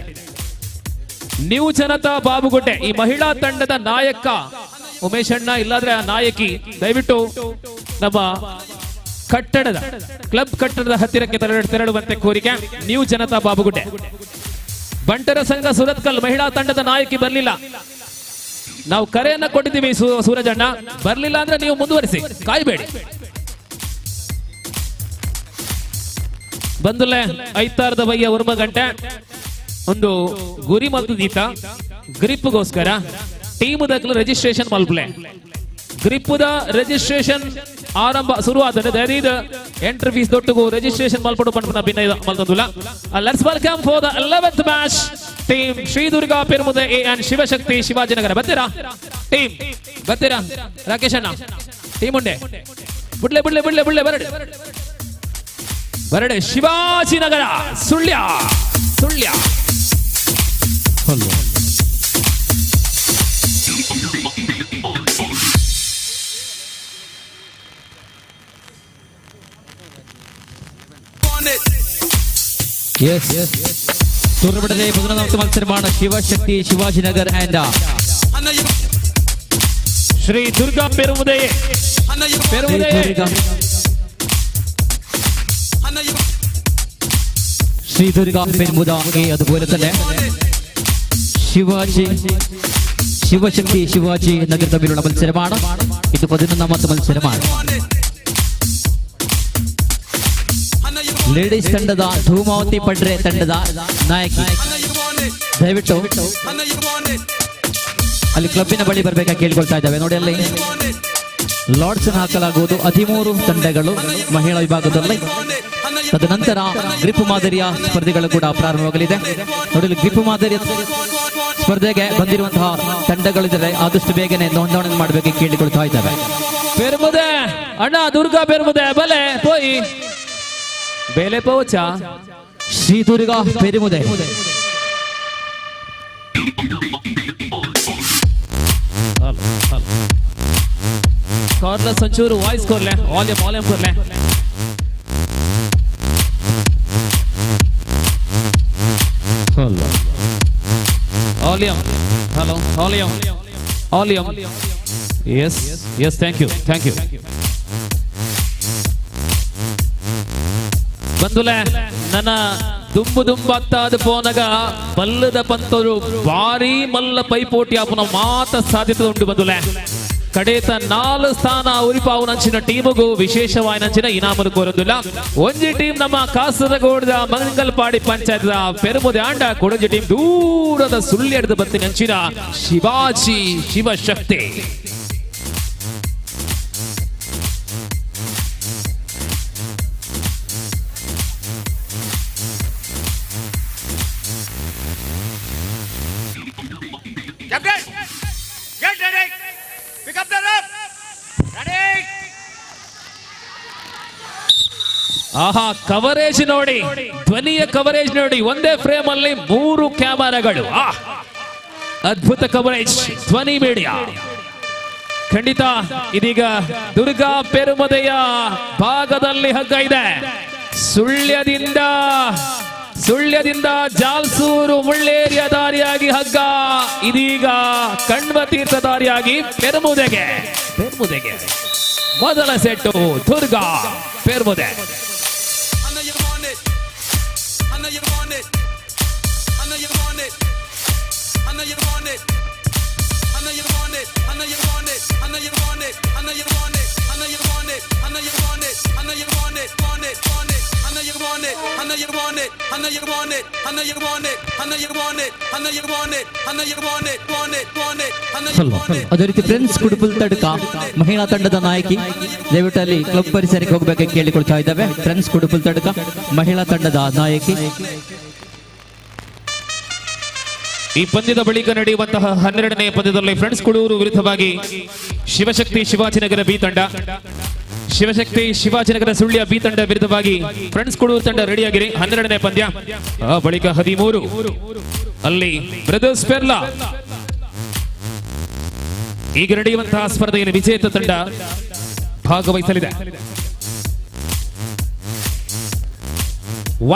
ನ್ಯೂ ಜನತಾ ಬಾಬುಗುಡ್ಡೆ ಈ ಮಹಿಳಾ ತಂಡದ ನಾಯಕ ಉಮೇಶ್ ಅಣ್ಣ, ಇಲ್ಲಾಂದ್ರೆ ಆ ನಾಯಕಿ ದಯವಿಟ್ಟು ನಮ್ಮ ಕಟ್ಟಡದ ಕ್ಲಬ್ ಕಟ್ಟಡದ ಹತ್ತಿರಕ್ಕೆ ತೆರಳುವಂತೆ ಕೋರಿಕೆ. ನ್ಯೂ ಜನತಾ ಬಾಬುಗುಡ್ಡೆ. ಬಂಟರ ಸಂಘ ಸುರತ್ಕಲ್ ಮಹಿಳಾ ತಂಡದ ನಾಯಕಿ ಬರ್ಲಿಲ್ಲ, ನಾವು ಕರೆಯನ್ನ ಕೊಟ್ಟಿದ್ದೀವಿ ಸೂರಜಣ್ಣ, ಬರ್ಲಿಲ್ಲ ಅಂದ್ರೆ ನೀವು ಮುಂದುವರಿಸಿ, ಕಾಯ್ಬೇಡಿ. ಬಂದುಲೆ ಐತಾರದ ಬಯ್ಯ 1 ಗಂಟೆ ಒಂದು ಗುರಿ ಮತ್ತು ದೀತ ಗ್ರಿಪ್ಗೋಸ್ಕರ ಟೀಮ್ ದಕ್ಕಲು ರಿಜಿಸ್ಟ್ರೇಷನ್ ಮಲ್ಪಲೆ. ಗ್ರಿಪ್ಪುದ ರಿಜಿಸ್ಟ್ರೇಷನ್ ಆರಂಭ ಶುರುವಾದರೆ ದಯದೀದ ಎಂಟ್ರಿ ಫೀಸ್ ದೊಟ್ಟುಗು ರಿಜಿಸ್ಟ್ರೇಷನ್ ಮಲ್ಪಡು ಪಂಪನ ಭಿನ್ನ ಮಲ್ತಂದುಲ್ಲ. Let's welcome for the 11th match team Shri Durga Permude A and Shivashakti Shivajinagar. ಬರ್ತೀರಾ ಟೀಮ್? ಬರ್ತೀರಾ ರಾಕೇಶ್ ಅಣ್ಣ? ಟೀಮ್ ಉಂಡೆ ಬುಡ್ಲೆ ಬುಡ್ಲೆ ಬುಡ್ಲೆ ಬುಡ್ಲೆ ಬರಡೆ ಬರಡೆ. ಶಿವಾಜಿನಗರ ಸುಳ್ಯ ಸುಳ್ಯ. ടൂർണമെന്റിലെ 11ാമത്തെ മത്സരമാണ് ശിവശക്തി ശിവാജിനഗർ ആൻഡ് ಶ್ರೀ ದುರ್ಗಾ ಪೆರುಮುದೆ. ಪೆರುಮುದೆ. ശ്രീ ദുർഗ പെരുമുദ എ, അതുപോലെ തന്നെ ശിവാജി ശിവശക്തി ശിവാജി നഗർ തമ്മിലുള്ള മത്സരമാണ്. ഇത് 11ാമത്തെ മത്സരമാണ്. ಲೇಡೀಸ್ ತಂಡದ ಧೂಮಾವತಿ ಪಡ್ರೆ ತಂಡದ ನಾಯಕಿ ದಯವಿಟ್ಟು ಅಲ್ಲಿ ಕ್ಲಬ್ಬಿನ ಬಳಿ ಬರ್ಬೇಕಾಗಿ ಕೇಳಿಕೊಳ್ತಾ ಇದ್ದಾವೆ. ನೋಡಿ ಅಲ್ಲಿ ಲಾರ್ಡ್ಸ್ ಅನ್ನು ಹಾಕಲಾಗುವುದು. 13 ತಂಡಗಳು ಮಹಿಳಾ ವಿಭಾಗದಲ್ಲಿ. ತದನಂತರ ಗ್ರಿಪ್ ಮಾದರಿಯ ಸ್ಪರ್ಧೆಗಳು ಕೂಡ ಪ್ರಾರಂಭವಾಗಲಿದೆ. ನೋಡಿ ಅಲ್ಲಿ ಗ್ರಿಪ್ ಮಾದರಿಯ ಸ್ಪರ್ಧೆಗೆ ಬಂದಿರುವಂತಹ ತಂಡಗಳಿದ್ದಾರೆ, ಆದಷ್ಟು ಬೇಗನೆ ನೋಂದಣಿ ಮಾಡಬೇಕು ಕೇಳಿಕೊಳ್ತಾ ಇದ್ದಾವೆ. ಪೆರ್ಮುದೆ ಅಣ್ಣ ದುರ್ಗಾ ಪೆರ್ಮುದೆ ಬಲೆ ಪೋಯಿ ಬೇಲೆ ಪೋಚ ಶ್ರೀ ದುರ್ಗಾ ಪೆರುಮುದೆ. ಕಾರ್ಲ ಸಂಚೂರು ವಾಯ್ಸ್ ಕೊರ್ಲೆ, ವಾಲ್ಯೂಮ್ ವಾಲ್ಯೂಮ್ ಕೊರ್ಲೆ. Volume, hello, volume, volume. Yes yes, thank you thank you. ಬಂದುಲೆ ನನ್ನ ದುಂಬು ದುಂಬಾಗ್ತಾದ ಪೋನಗ ಬಲ್ಲದ ಪಂತರು ಭಾರಿ ಮಲ್ಲ ಪೈಪೋಟಿ ಆಪುನ ಮಾತ ಸಾಧ್ಯತೆ ಉಂಟು. ಬಂದುಲೆ ಕಡೇತ 4 ಸ್ಥಾನ ಉರಿಪಾವು ನಂಚಿನ ಟೀಮುಗು ವಿಶೇಷವಾಯಿನಂಚಿನ ಇನಾಮರು ಕೋರೊಂದಿಲ್ಲ. ಒಂಜಿ ಟೀಮ್ ನಮ್ಮ ಕಾಸರಗೋಡದ ಮಂಗಲ್ಪಾಡಿ ಪಂಚಾಯತ್ ಪೆರುಮುದೆ ಆಂಡ, ಕೊಡಂಜಿ ಟೀಮ್ ದೂರದ ಸುಳ್ಯದ ಬತ್ತಿನಂಚಿನ Shivaji Shivashakti. Captain! Get ready! Pick up the rope! Ready! ಆಹಾ, ಕವರೇಜ್ ನೋಡಿ, ಧ್ವನಿಯ ಕವರೇಜ್ ನೋಡಿ. ಒಂದೇ ಫ್ರೇಮ್ ಅಲ್ಲಿ 3 ಕ್ಯಾಮರಾಗಳು. ಅದ್ಭುತ ಕವರೇಜ್ ಧ್ವನಿ ಮೀಡಿಯಾ. ಖಂಡಿತ ಇದೀಗ ದುರ್ಗಾ ಪೆರುಮದೆಯ ಭಾಗದಲ್ಲಿ ಹಗ್ಗ ಇದೆ. ಸುಳ್ಯದಿಂದ ಜಾಲ್ಸೂರು ಮುಳ್ಳೇರಿಯ ದಾರಿಯಾಗಿ ಹಗ್ಗ ಇದೀಗ ಕಣ್ವತೀರ್ಥ ದಾರಿಯಾಗಿ ಪೆರುಮುದೆಗೆ. ಪೆರುಮುದೆಗೆ ಮೊದಲ set Durga Perumude. I know you want it. I know you want it. I know you want it. I know you want it. I know you want it. I know you want it. I know you want it. Want it. Want it. I know you want it. I know you want it. I know you want it. I know you want it. I know you want it. I know you want it. I know you want it. Want it. Want it. I know you want it. ಅದೇ ರೀತಿ friends ಕುಡುಪುಲ್ tadka ಮಹಿಳಾ ತಂಡದ ನಾಯಕಿ ದಯವಿಟ್ಟು ಅಲ್ಲಿ club ಪರಿಸರಕ್ಕೆ ಹೋಗಬೇಕಂತ ಕೇಳಿಕೊಳ್ತಾ ಇದ್ದಾವೆ. ಫ್ರೆಂಡ್ಸ್ ಕುಡುಪುಲ್ ತಡ್ಕ ಮಹಿಳಾ ತಂಡದ ನಾಯಕಿ. ಈ ಪಂದ್ಯದ ಬಳಿಕ ನಡೆಯುವಂತಹ 12ನೇ ಪಂದ್ಯದಲ್ಲಿ ಫ್ರೆಂಡ್ಸ್ ಕುಡೂರು ವಿರುದ್ಧವಾಗಿ ಶಿವಶಕ್ತಿ ಶಿವಾಜಿನಗರ ಬಿ ತಂಡ, ಶಿವಶಕ್ತಿ ಶಿವಾಜಿನಗರ ಸುಳ್ಯ ಬಿ ತಂಡ ವಿರುದ್ಧವಾಗಿ ಫ್ರೆಂಡ್ಸ್ ಕುಡೂರು ತಂಡ ರೆಡಿಯಾಗಿರಿ. 12ನೇ ಪಂದ್ಯ, ಆ ಬಳಿಕ 13 ಅಲ್ಲಿ ಬ್ರದರ್ಸ್ ಪೆರ್ಲಾ. ಈಗ ನಡೆಯುವಂತಹ ಸ್ಪರ್ಧೆಯಲ್ಲಿ ವಿಜೇತ ತಂಡ ಭಾಗವಹಿಸಲಿದೆ.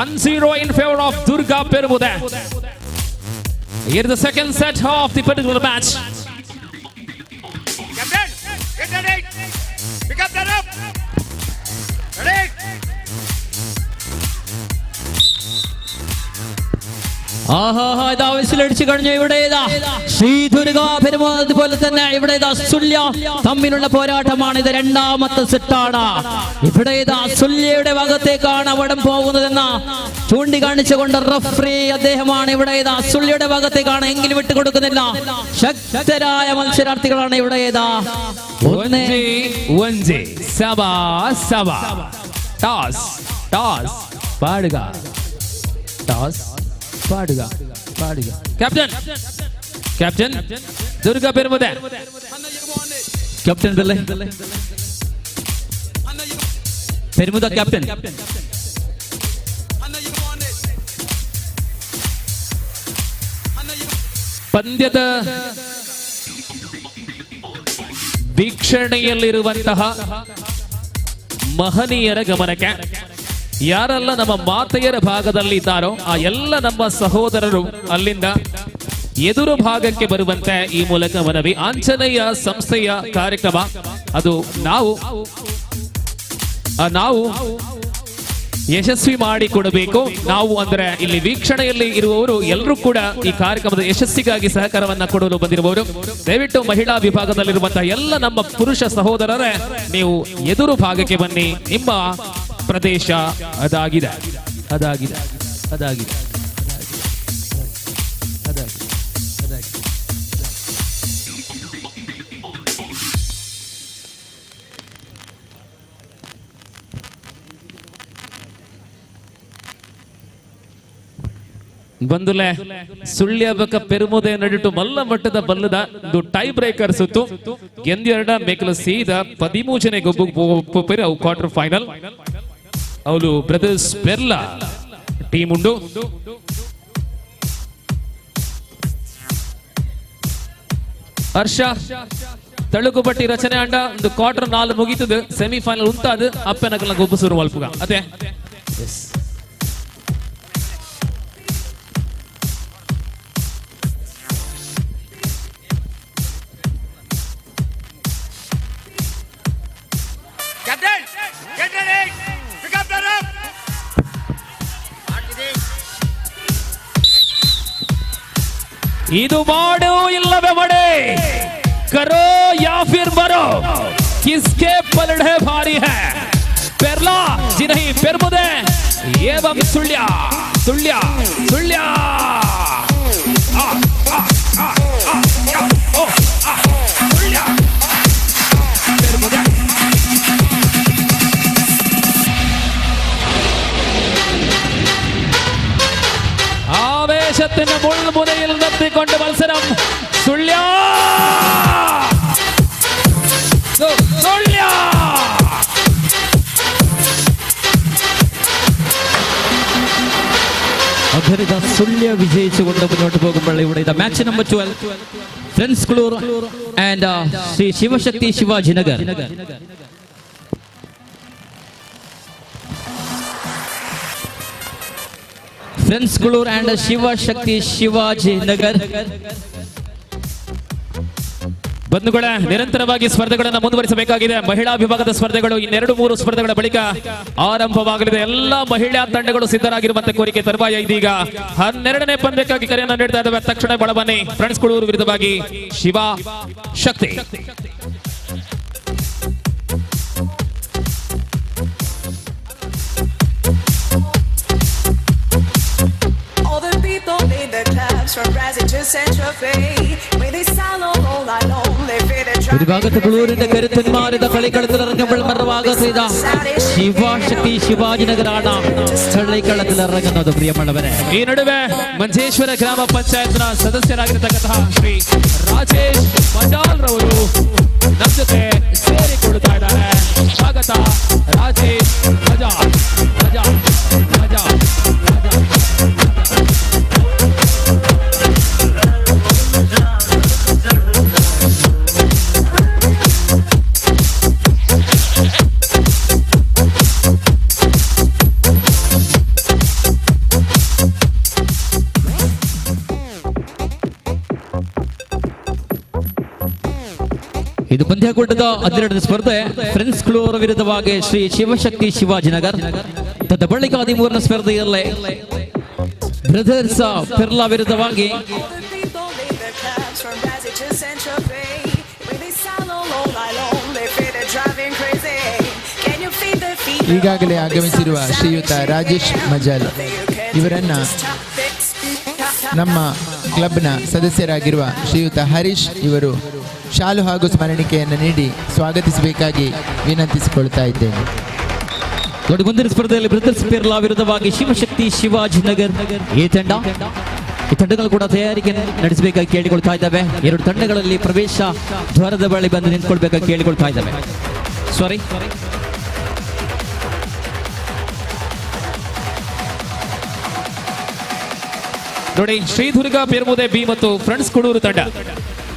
1-0 in favor of Durga Permude. Here is the second set of the particular match. Captain, get ready. Pick up the rope. Ready. ആഹാ, ഇതാ വിസിലടിച്ചു കഴിഞ്ഞു. ഇവിടെ ഇതാ ശ്രീ ദുർഗാ പെരുമാൾ, അതുപോലെ തന്നെ ഇവിടെ ഇതാ സുല്യ തമ്മിലുള്ള പോരാട്ടമാണ്. ഇത് രണ്ടാമത്തെ സെറ്റാണ്. ഇവിടെ ഇതാ സുല്യയുടെ ഭാഗത്തേക്കാണ് അവിടം പോകുന്നതെന്ന് ചൂണ്ടിക്കാണിച്ചുകൊണ്ട് റഫറി അദ്ദേഹമാണ്. ഇവിടെ ഇതാ സുല്യയുടെ ഭാഗത്തേക്കാണ്, എങ്കിലും വിട്ടുകൊടുക്കുന്നില്ല. ശക്തരായ മത്സരാർത്ഥികളാണ് ഇവിടെ ഇതാ. 1-1 സബ സബ ടോസ് ടോസ് പാടുക ടോസ് പാടുക പാടുക. Captain captain Durga Perumude. Captain Pillai Perumuda captain. ಪಂದ್ಯದ ವೀಕ್ಷಣೆಯಲ್ಲಿರುವಂತಹ ಮಹನೀಯರ ಗಮನಕ್ಕೆ, ಯಾರೆಲ್ಲ ನಮ್ಮ ಮಾತೆಯರ ಭಾಗದಲ್ಲಿ ಇದ್ದಾರೋ ಆ ಎಲ್ಲ ನಮ್ಮ ಸಹೋದರರು ಅಲ್ಲಿಂದ ಎದುರು ಭಾಗಕ್ಕೆ ಬರುವಂತೆ ಈ ಮೂಲಕ ಮನವಿ. ಆಂಜನೇಯ ಸಂಸ್ಥೆಯ ಕಾರ್ಯಕ್ರಮ ಅದು ನಾವು ಯಶಸ್ವಿ ಮಾಡಿಕೊಡಬೇಕು. ನಾವು ಅಂದ್ರೆ ಇಲ್ಲಿ ವೀಕ್ಷಣೆಯಲ್ಲಿ ಇರುವವರು ಎಲ್ಲರೂ ಕೂಡ ಈ ಕಾರ್ಯಕ್ರಮದ ಯಶಸ್ಸಿಗಾಗಿ ಸಹಕಾರವನ್ನ ಕೊಡಲು ಬಂದಿರುವವರು. ದಯವಿಟ್ಟು ಮಹಿಳಾ ವಿಭಾಗದಲ್ಲಿರುವಂತಹ ಎಲ್ಲ ನಮ್ಮ ಪುರುಷ ಸಹೋದರರೇ, ನೀವು ಎದುರು ಭಾಗಕ್ಕೆ ಬನ್ನಿ. ನಿಮ್ಮ ಪ್ರದೇಶ ಅದಾಗಿದೆ ಅದಾಗಿದೆ ಅದಾಗಿದೆ ಅದಾಗಿದೆ ಅದಾಗಿದೆ. ಬಂದುಲೆ ಸುಳ್ಯ ಬಕ ಪೆರುಮುದೆ ನಡಿಟು ಮಲ್ಲ ಮಟ್ಟದ ಬಲ್ಲದ ಒಂದು ಟೈ ಬ್ರೇಕರ್ ಸುತ್ತು ಗೆಂದೆರಡ ಮೇಕಲು ಸೀದ 13 ಗೊಬ್ಬು ಪೆರು ಅವು ಕ್ವಾರ್ಟರ್ ಫೈನಲ್. ಅವಳು ಬ್ರದರ್ಸ್ ಪೆರ್ಲಾ ಟೀಮ್ ಉಂಡು. ಹರ್ಷ ತಳುಕುಬಟ್ಟಿ ರಚನೆ ಅಂಡ ಒಂದು ಕ್ವಾರ್ಟರ್ 4 ಮುಗೀತದ, ಸೆಮಿಫೈನಲ್ ಉಂತಾದ ಅಪ್ಪನಕಲ್ನ ಗೊಬ್ಬು ಸುರು ಮಲ್ಪುಗ ಅದೇ. Captain, get ready. Pick up the rope. ಇದು ಮಾಡು ಇಲ್ಲವೇ ಮಡೆ, ಕರೋ ಯಾ ಫಿರ್ ಮರೋ, ಕಿಸ್ಕೆ ಪಲಡೆ ಭಾರಿ ಹೈ ಪೆರ್ಲಾ ಜಿ ನಹಿ ಪೆರ್ಮುದೆ ಏವಂ ಸುಳ್ಯ ಸುಳ್ಯ ಸುಳ್ಯ. ಆ, ಆ, ಆ, ಆ, ಆ, ಓ, ಆ, ಸುಳ್ಯ ಪೆರ್ಮುದೆ. ആവേശത്തിന്റെ മുൾമുനയിൽ നിർത്തിക്കൊണ്ട് മത്സരം. സുള്യ സുള്യ അധരിത സുള്യ വിജയിച്ചുകൊണ്ട് മുന്നോട്ട് പോകുമ്പോൾ ഇവിടെ ഇതാ match number 12 friends Kuloor and Shri Shivashakti Shivajinagar. Friends Kuloor and Shivashakti Shivajinagar. ಬಂಧುಗಳ, ನಿರಂತರವಾಗಿ ಸ್ಪರ್ಧೆಗಳನ್ನು ಮುಂದುವರಿಸಬೇಕಾಗಿದೆ. ಮಹಿಳಾ ವಿಭಾಗದ ಸ್ಪರ್ಧೆಗಳು ಇನ್ನೆರಡು ಮೂರು ಸ್ಪರ್ಧೆಗಳ ಬಳಿಕ ಆರಂಭವಾಗಲಿದೆ. ಎಲ್ಲ ಮಹಿಳಾ ತಂಡಗಳು ಸಿದ್ಧರಾಗಿರುವಂತೆ ಕೋರಿಕೆ. ತರುವಾಯ ಇದೀಗ 12ನೇ ಪಂದ್ಯಕ್ಕಾಗಿ ಕರೆಯನ್ನು ನೀಡ್ತಾ ಇದ್ದಾವೆ. ತಕ್ಷಣ ಬಳ ಬನ್ನಿ. ಫ್ರೆಂಡ್ಸ್ ಕುಳೂರು ವಿರುದ್ಧವಾಗಿ ಶಿವ ಶಕ್ತಿ. All the people in the clubs from Brazil to Central Bay, with they salon all night long, they feel the ഒരു ഭാഗത്ത് കുളൂരിന്റെ കരുത്തന്മാരിത കളിക്കളത്തിൽ ഇറങ്ങുമ്പോൾ മറുഭാഗത്ത് ഇതാ ശിവശക്തി ശിവാജിനഗറാണ് കളിക്കളത്തിൽ ഇറങ്ങുന്നത്. പ്രിയമുള്ളവരെ, ಈ ನಡುವೆ ಮಂಜೇಶ್ವರ ಗ್ರಾಮ ಪಂಚಾಯತ್ನ ಸದಸ್ಯರಾಗಿರತಕ್ಕಂತಹ ಶ್ರೀ ರಾಜೇಶ್ ಮಂಡಾಲ್ ರವರು ನಮ್ಮ ಜೊತೆ ಸೇರಿಕೊಳ್ಳುತ್ತಾ ಇದ್ದಾರೆ. ಸ್ವಾಗತ ರಾಜೇಶ್ ಮಜಾಲ್ ಮಜಾಲ್ ಮಜಾಲ್. ಇದು ಪಂದ್ಯಕೂಟದ 12ನೇ ಸ್ಪರ್ಧೆ. ಫ್ರೆಂಡ್ಸ್ ಕ್ಲೋರ್ ವಿರುದ್ಧವಾಗಿ ಶ್ರೀ ಶಿವಶಕ್ತಿ ಶಿವಾಜಿನಗರ್. ತದ ಬಳಿಕ 13ನೇ ಸ್ಪರ್ಧೆಯಲ್ಲೇ ಬ್ರದರ್ಸ್ ಪೆರ್ಲಾ ವಿರುದ್ಧವಾಗಿ people in the clubs from Brazil to Central Bay, with they salon all night long, they feel they're driving crazy. Can you feel the fever? ಈಗಾಗಲೇ ಆಗಮಿಸಿರುವ ಶ್ರೀಯುತ ರಾಜೇಶ್ ಮಜಾಲ್ ಇವರನ್ನ ನಮ್ಮ ಕ್ಲಬ್ನ ಸದಸ್ಯರಾಗಿರುವ ಶ್ರೀಯುತ ಹರೀಶ್ ಇವರು ಶಾಲು ಹಾಗೂ ಸ್ಮರಣಿಕೆಯನ್ನು ನೀಡಿ ಸ್ವಾಗತಿಸಬೇಕಾಗಿ ವಿನಂತಿಸಿಕೊಳ್ತಾ ಇದ್ದೇನೆ. ನೋಡಿ, ಮುಂದಿನ ಸ್ಪರ್ಧೆಯಲ್ಲಿ ಬ್ರದರ್ಸ್ ಪೆರ್ಲಾ ವಿರುದ್ಧವಾಗಿ ಶಿವಶಕ್ತಿ ಶಿವಾಜಿನಗರ್ ಈ ತಂಡ. ಈ ತಂಡಗಳು ಕೂಡ ತಯಾರಿಕೆ ನಡೆಸಬೇಕಾಗಿ ಕೇಳಿಕೊಳ್ತಾ ಇದ್ದಾವೆ. ಎರಡು ತಂಡಗಳಲ್ಲಿ ಪ್ರವೇಶ ದ್ವಾರದ ಬಳಿ ಬಂದು ನಿಂತ್ಕೊಳ್ಬೇಕಾಗಿ ಕೇಳಿಕೊಳ್ತಾ ಇದ್ದಾವೆ. ಸಾರಿ, ನೋಡಿ, ಶ್ರೀದುರ್ಗ ಪೆರ್ಮುದೆ ಬಿ ಮತ್ತು ಫ್ರೆಂಡ್ಸ್ ಕುಡೂರು ತಂಡ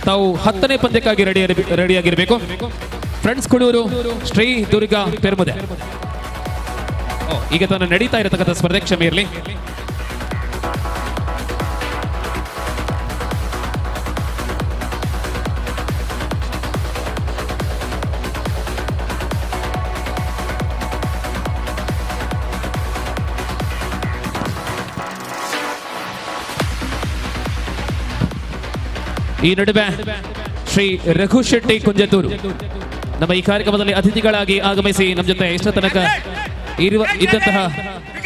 ತಾವು 10ನೇ ಪಂದ್ಯಕ್ಕಾಗಿ ರೆಡಿಯಾಗಿರಬೇಕು. ಫ್ರೆಂಡ್ಸ್ ಕುಡೂರು, ಶ್ರೀ ದುರ್ಗಾ ಪೆರ್ಮುದೆ. ಈಗ ತಾನು ನಡೀತಾ ಇರತಕ್ಕಂಥ ಸ್ಪರ್ಧೆ, ಕ್ಷಮೆ ಇರಲಿ. ಈ ನಡುವೆ ಶ್ರೀ ರಘು ಶೆಟ್ಟಿ ಕುಂಜತೂರು ನಮ್ಮ ಈ ಕಾರ್ಯಕ್ರಮದಲ್ಲಿ ಅತಿಥಿಗಳಾಗಿ ಆಗಮಿಸಿ ನಮ್ಮ ಜೊತೆ ಇಷ್ಟ ತನಕ ಇದ್ದಂತಹ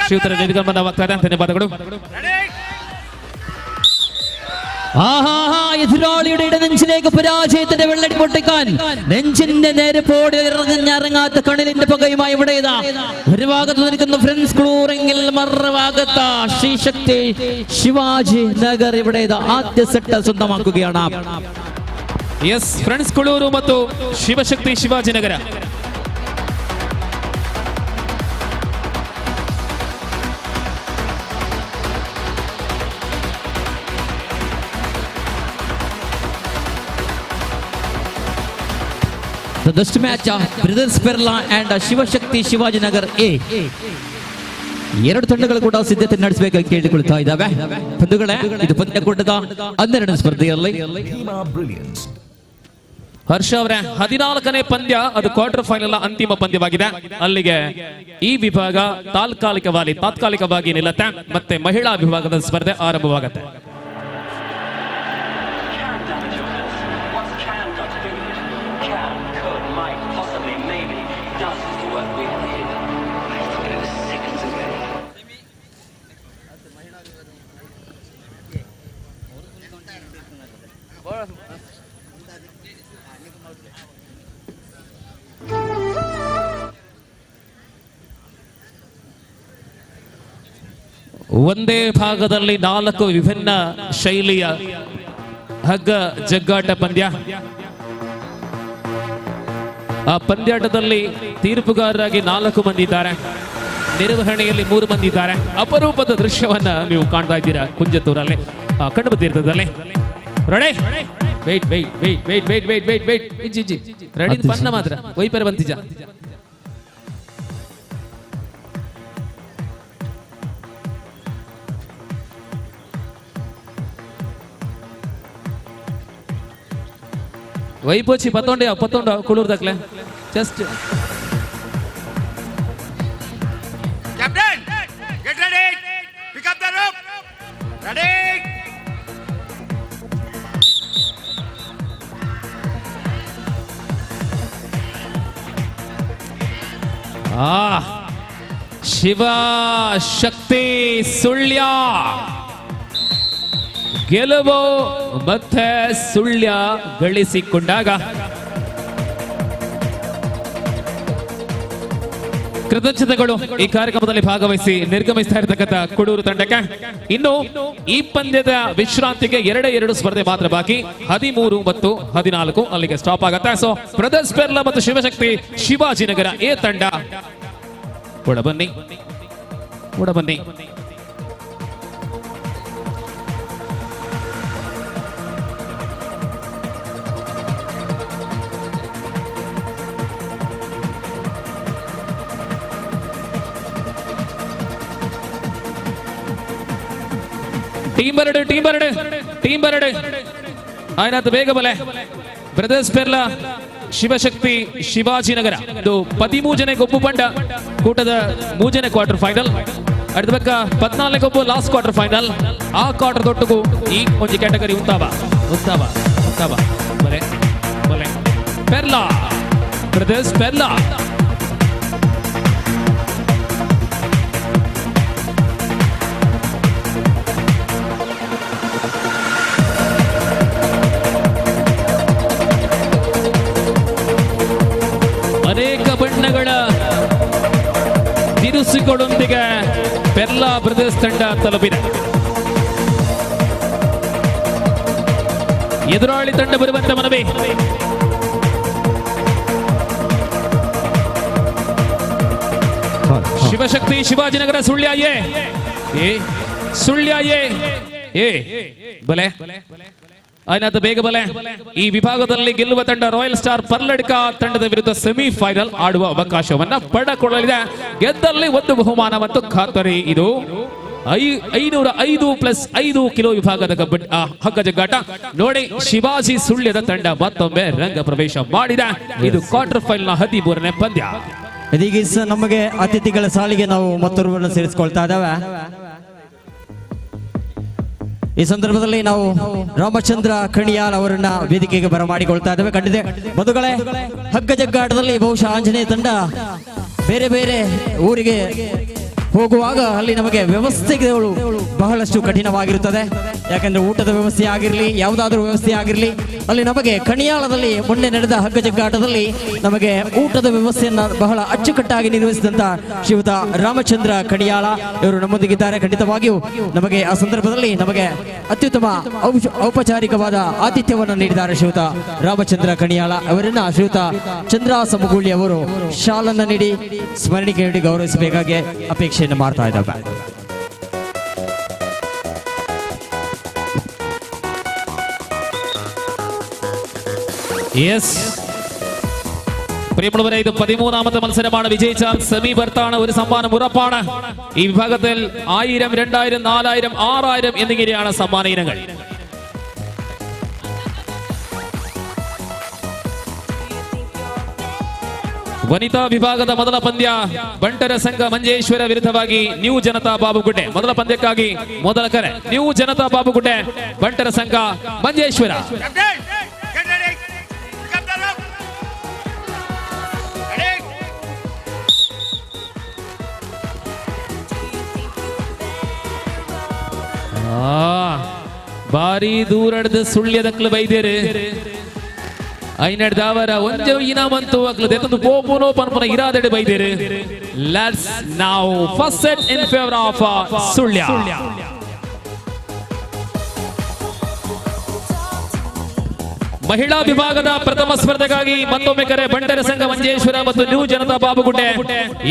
ಶ್ರೀಯುತರ ನಿರ್ಗಮನವಾಗ್ತಾರೆ. ಧನ್ಯವಾದಗಳು. ആഹാ, എതിരാളിയുടെ ഇടനെഞ്ചിലേക്ക് പരാജയത്തിന്റെ വെള്ളടി പൊട്ടിക്കാൻ നെഞ്ചിന്റെ നേരെ പോടി ഇറങ്ങാത്ത കണ്ണിലിന്റെ പകയുമായി ഇവിടെ ഇതാ ഒരു ഭാഗത്ത് നിൽക്കുന്ന ഫ്രണ്ട്സ് ക്ലൂറെങ്കിൽ മറുഭാഗത്ത് ശ്രീശക്തി ശിവാജി നഗർ ഇവിടെ ഇതാ ആദ്യ സെറ്റ് സ്വന്തമാക്കുകയാണ്. ಎಸ್, ಫ್ರೆಂಡ್ಸ್ ಕುಳೂರು ಮತ್ತು Shivashakti Shivajinagar. The best match Brothers Perla and Shivashakti Shivajinagar A. ಎರಡು ತಂಡಗಳು ಕೂಡ ಸಿದ್ಧತೆ ನಡೆಸಬೇಕಾಗಿ ಕೇಳಿಕೊಳ್ತಾ ಇದ್ದಾವೆ. ಬಂಧುಗಳೇ, ಇದು ಪಂದ್ಯಕೂಟದ 12ನೇ ಸ್ಪರ್ಧೆಯಲ್ಲಿ ಹರ್ಷ ಅವರೇ 14ನೇ ಪಂದ್ಯ, ಅದು ಕ್ವಾರ್ಟರ್ ಫೈನಲ್ ಅಂತಿಮ ಪಂದ್ಯವಾಗಿದೆ. ಅಲ್ಲಿಗೆ ಈ ವಿಭಾಗ ತಾತ್ಕಾಲಿಕವಾಗಿ ನಿಲ್ಲತ್ತೆ, ಮತ್ತೆ ಮಹಿಳಾ ವಿಭಾಗದ ಸ್ಪರ್ಧೆ ಆರಂಭವಾಗುತ್ತೆ. ಒಂದೇ ಭಾಗದಲ್ಲಿ 4 ವಿಭಿನ್ನ ಶೈಲಿಯ ಹಗ್ಗ ಜಗ್ಗಾಟ ಪಂದ್ಯ. ಆ ಪಂದ್ಯಾಟದಲ್ಲಿ ತೀರ್ಪುಗಾರರಾಗಿ 4 ಮಂದಿ ಇದ್ದಾರೆ, ನಿರ್ವಹಣೆಯಲ್ಲಿ 3 ಮಂದಿ ಇದ್ದಾರೆ. ಅಪರೂಪದ ದೃಶ್ಯವನ್ನ ನೀವು ಕಾಣ್ತಾ ಇದ್ದೀರಾ ಕುಂಜತೂರಲ್ಲಿ, Kanva ತೀರ್ಥದಲ್ಲಿ. Ready? Wait wait wait wait wait wait wait wait ಇಜ್ಜಿ ಇಜ್ಜಿ ರೆಡಿ ಬಣ್ಣ ಮಾತ್ರ wiper ಬಂತಿಜ. ವೈಪೋಚಿ ಪತ್ತೊಂಡೆ ಪತ್ತೊಂಡು ಕುಳೂರ್ದಕ್ಲೆ just Captain, get ready. Pick up the rope. Ready. ಆ ಶಿವ ಶಕ್ತಿ ಸುಳ್ಯ ಗೆಲುವು ಮತ್ತೆ ಸುಳ್ಯ ಗಳಿಸಿಕೊಂಡಾಗ ಕೃತಜ್ಞತೆಗಳು ಈ ಕಾರ್ಯಕ್ರಮದಲ್ಲಿ ಭಾಗವಹಿಸಿ ನಿರ್ಗಮಿಸ್ತಾ ಇರತಕ್ಕಂಥ ಕುಡೂರು ತಂಡಕ್ಕೆ. ಇನ್ನು ಈ ಪಂದ್ಯದ ವಿಶ್ರಾಂತಿಗೆ 2 ಸ್ಪರ್ಧೆ ಮಾತ್ರ ಬಾಕಿ, 13 ಮತ್ತು 14 ಅಲ್ಲಿಗೆ ಸ್ಟಾಪ್ ಆಗುತ್ತೆ. ಸೊ ಬ್ರದರ್ಸ್ ಪೆರ್ಲಾ ಮತ್ತು ಶಿವಶಕ್ತಿ ಶಿವಾಜಿನಗರ ಎ ತಂಡ ಒಳ ಬನ್ನಿ, ಒಳ ಬನ್ನಿ. ಟೀಮ್ ಬರಡು, ಟೀಮ್ ಬರಡು, ಟೀಮ್ ಬರಡು. ಆಯ್ನಾತ್ ಬೇಗ ಬಲೆ. ಬ್ರದರ್ಸ್ ಪೆರ್ಲಾ ಶಿವಶಕ್ತಿ ಶಿವಾಜಿನಗರ ಇದು 13 ಜನ ಗೊಬ್ಬು ಪಂಡ ಕೂಟದ 3 ಜನ ಕ್ವಾರ್ಟರ್ ಫೈನಲ್. அடுத்த ಪಕ್ಕ 14 ಗೊಬ್ಬು ಲಾಸ್ಟ್ ಕ್ವಾರ್ಟರ್ ಫೈನಲ್. ಆ ಕ್ವಾರ್ಟರ್ ದೊಟ್ಟುಗು ಈ ಒಂಜಿ ಕ್ಯಾಟಗರಿ ಉಂತಾವ ಉಂತಾವ ಉಂತಾವ. ಬಲೆ ಬಲೆ ಪೆರ್ಲಾ ಬ್ರದರ್ಸ್ ಪೆರ್ಲಾ. ಅನೇಕ ಬಣ್ಣಗಳ ತಿರುಸುಗಳೊಂದಿಗೆ ಪೆರ್ಲಾ ಬ್ರದರ್ಸ್ ತಂಡ ತಲುಪಿದೆ. ಎದುರಾಳಿ ತಂಡ ಬರುವಂತ ಮನವಿ. Shivashakti Shivajinagar Sullia A, A Sullia A, A ಬಲೆ ಆಯ್ನಾಥ ಬೇಗ ಬಲೆ. ಈ ವಿಭಾಗದಲ್ಲಿ ಗೆಲ್ಲುವ ತಂಡ ರಾಯಲ್ ಸ್ಟಾರ್ ಪರ್ಲಡ್ಕ ತಂಡದ ವಿರುದ್ಧ ಸೆಮಿಫೈನಲ್ ಆಡುವ ಅವಕಾಶವನ್ನ ಪಡೆದುಕೊಳ್ಳಲಿದೆ. ಗೆದ್ದಲ್ಲಿ ಒಂದು ಬಹುಮಾನ ಮತ್ತು ಖಾತರಿ. ಇದು 505 ಪ್ಲಸ್ 5 ಕಿಲೋ ವಿಭಾಗದ ಕಬಡ್ಡಿ ಹಗ್ಗ ಜಗ್ಗಾಟ. ನೋಡಿ, ಶಿವಾಜಿ ಸುಳ್ಯದ ತಂಡ ಮತ್ತೊಮ್ಮೆ ರಂಗ ಪ್ರವೇಶ ಮಾಡಿದೆ. ಇದು ಕ್ವಾರ್ಟರ್ ಫೈನಲ್ ನ 13ನೇ ಪಂದ್ಯ. ಇದೀಗ ನಮಗೆ ಅತಿಥಿಗಳ ಸಾಲಿಗೆ ನಾವು ಮತ್ತೊರ್ವರನ್ನು ಸೇರಿಸಿಕೊಳ್ತಾ ಇದ್ದೇವೆ. ಈ ಸಂದರ್ಭದಲ್ಲಿ ನಾವು ರಾಮಚಂದ್ರ ಕಣಿಯಾಲ್ ಅವರನ್ನ ವೇದಿಕೆಗೆ ಬರಮಾಡಿಕೊಳ್ತಾ ಇದ್ದೇವೆ. ಖಂಡಿತ ಬಂಧುಗಳೇ, ಹಗ್ಗ ಜಗ್ಗಾಟದಲ್ಲಿ ಬಹುಶಃ ಆಂಜನೇಯ ತಂಡ ಬೇರೆ ಬೇರೆ ಊರಿಗೆ ಹೋಗುವಾಗ ಅಲ್ಲಿ ನಮಗೆ ವ್ಯವಸ್ಥೆಗಳು ಬಹಳಷ್ಟು ಕಠಿಣವಾಗಿರುತ್ತದೆ. ಯಾಕಂದ್ರೆ ಊಟದ ವ್ಯವಸ್ಥೆ ಆಗಿರಲಿ, ಯಾವುದಾದ್ರೂ ವ್ಯವಸ್ಥೆ ಆಗಿರಲಿ, ಅಲ್ಲಿ ನಮಗೆ ಕಣಿಯಾಳದಲ್ಲಿ ಮೊನ್ನೆ ನಡೆದ ಹಗ್ಗ ಜಗ್ಗಾಟದಲ್ಲಿ ನಮಗೆ ಊಟದ ವ್ಯವಸ್ಥೆಯನ್ನು ಬಹಳ ಅಚ್ಚುಕಟ್ಟಾಗಿ ನಿರ್ವಹಿಸಿದಂಥ ಶ್ರೀಯುತ ರಾಮಚಂದ್ರ ಕಣಿಯಾಳ ಇವರು ನಮ್ಮೊಂದಿಗಿದ್ದಾರೆ. ಖಂಡಿತವಾಗಿಯೂ ನಮಗೆ ಆ ಸಂದರ್ಭದಲ್ಲಿ ನಮಗೆ ಅತ್ಯುತ್ತಮ ಔಪಚಾರಿಕವಾದ ಆತಿಥ್ಯವನ್ನು ನೀಡಿದ್ದಾರೆ ಶ್ರೀಯುತ ರಾಮಚಂದ್ರ ಕಣಿಯಾಳ ಅವರನ್ನ ಶ್ರೀಯುತ ಚಂದ್ರ ಸಮಗೂಳಿ ಅವರು ಶಾಲನ್ನು ನೀಡಿ ಸ್ಮರಣಿಕೆ ನೀಡಿ ಗೌರವಿಸಬೇಕಾಗಿ ಅಪೇಕ್ಷೆಯನ್ನು ಮಾಡ್ತಾ ಇದ್ದಾರೆ. യെസ് പ്രിയമുള്ളവരെ, ഇത് 13ാമത്തെ മത്സരമാണ്. വിജയിച്ചാൽ സെമി ബർത്താണ്, ഒരു സമ്മാനം ഉറപ്പാണ്. ഈ വിഭാഗത്തിൽ 1000, 2000, 4000, 6000 എന്നിങ്ങനെയാണ് സമ്മാന ഇനങ്ങൾ. ವನಿತಾ ವಿಭಾಗದ ಮೊದಲ ಪಂದ್ಯ ಬಂಟರ ಸಂಘ ಮಂಜೇಶ್ವರ ವಿರುದ್ಧವಾಗಿ ನ್ಯೂ ಜನತಾ ಬಾಬುಗುಡ್ಡೆ. ಮೊದಲ ಪಂದ್ಯಕ್ಕಾಗಿ ಮೊದಲ ಕರೆ ನ್ಯೂ ಜನತಾ ಬಾಬುಗುಡ್ಡೆ, ಬಂಟರ ಸಂಘ ಮಂಜೇಶ್ವರ. ಬಾರಿ ದೂರಡ್ದು ಸುಳ್ಯದಕ್ಲು ಬೈದೇರು ಐನಡ್ದಾವರ ಒಂಜೆ ಇನಾಮಂತು ಅಕ್ಲು ದೆತ್ತೊಂದು ಪೋಪುನೋ ಪನ್ಪುನ ಇರಾದೆಡೆ ಬೈದೇರು. Let's now first set in favour of Sullia. ಮಹಿಳಾ ವಿಭಾಗದ ಪ್ರಥಮ ಸ್ಪರ್ಧೆಗಾಗಿ ಮತ್ತೊಮ್ಮೆ ಕರೆ ಬಂಟರ ಸಂಘ ಮಂಜೇಶ್ವರ ಮತ್ತು ನ್ಯೂ ಜನತಾ ಬಾಬುಗುಡ್ಡೆ.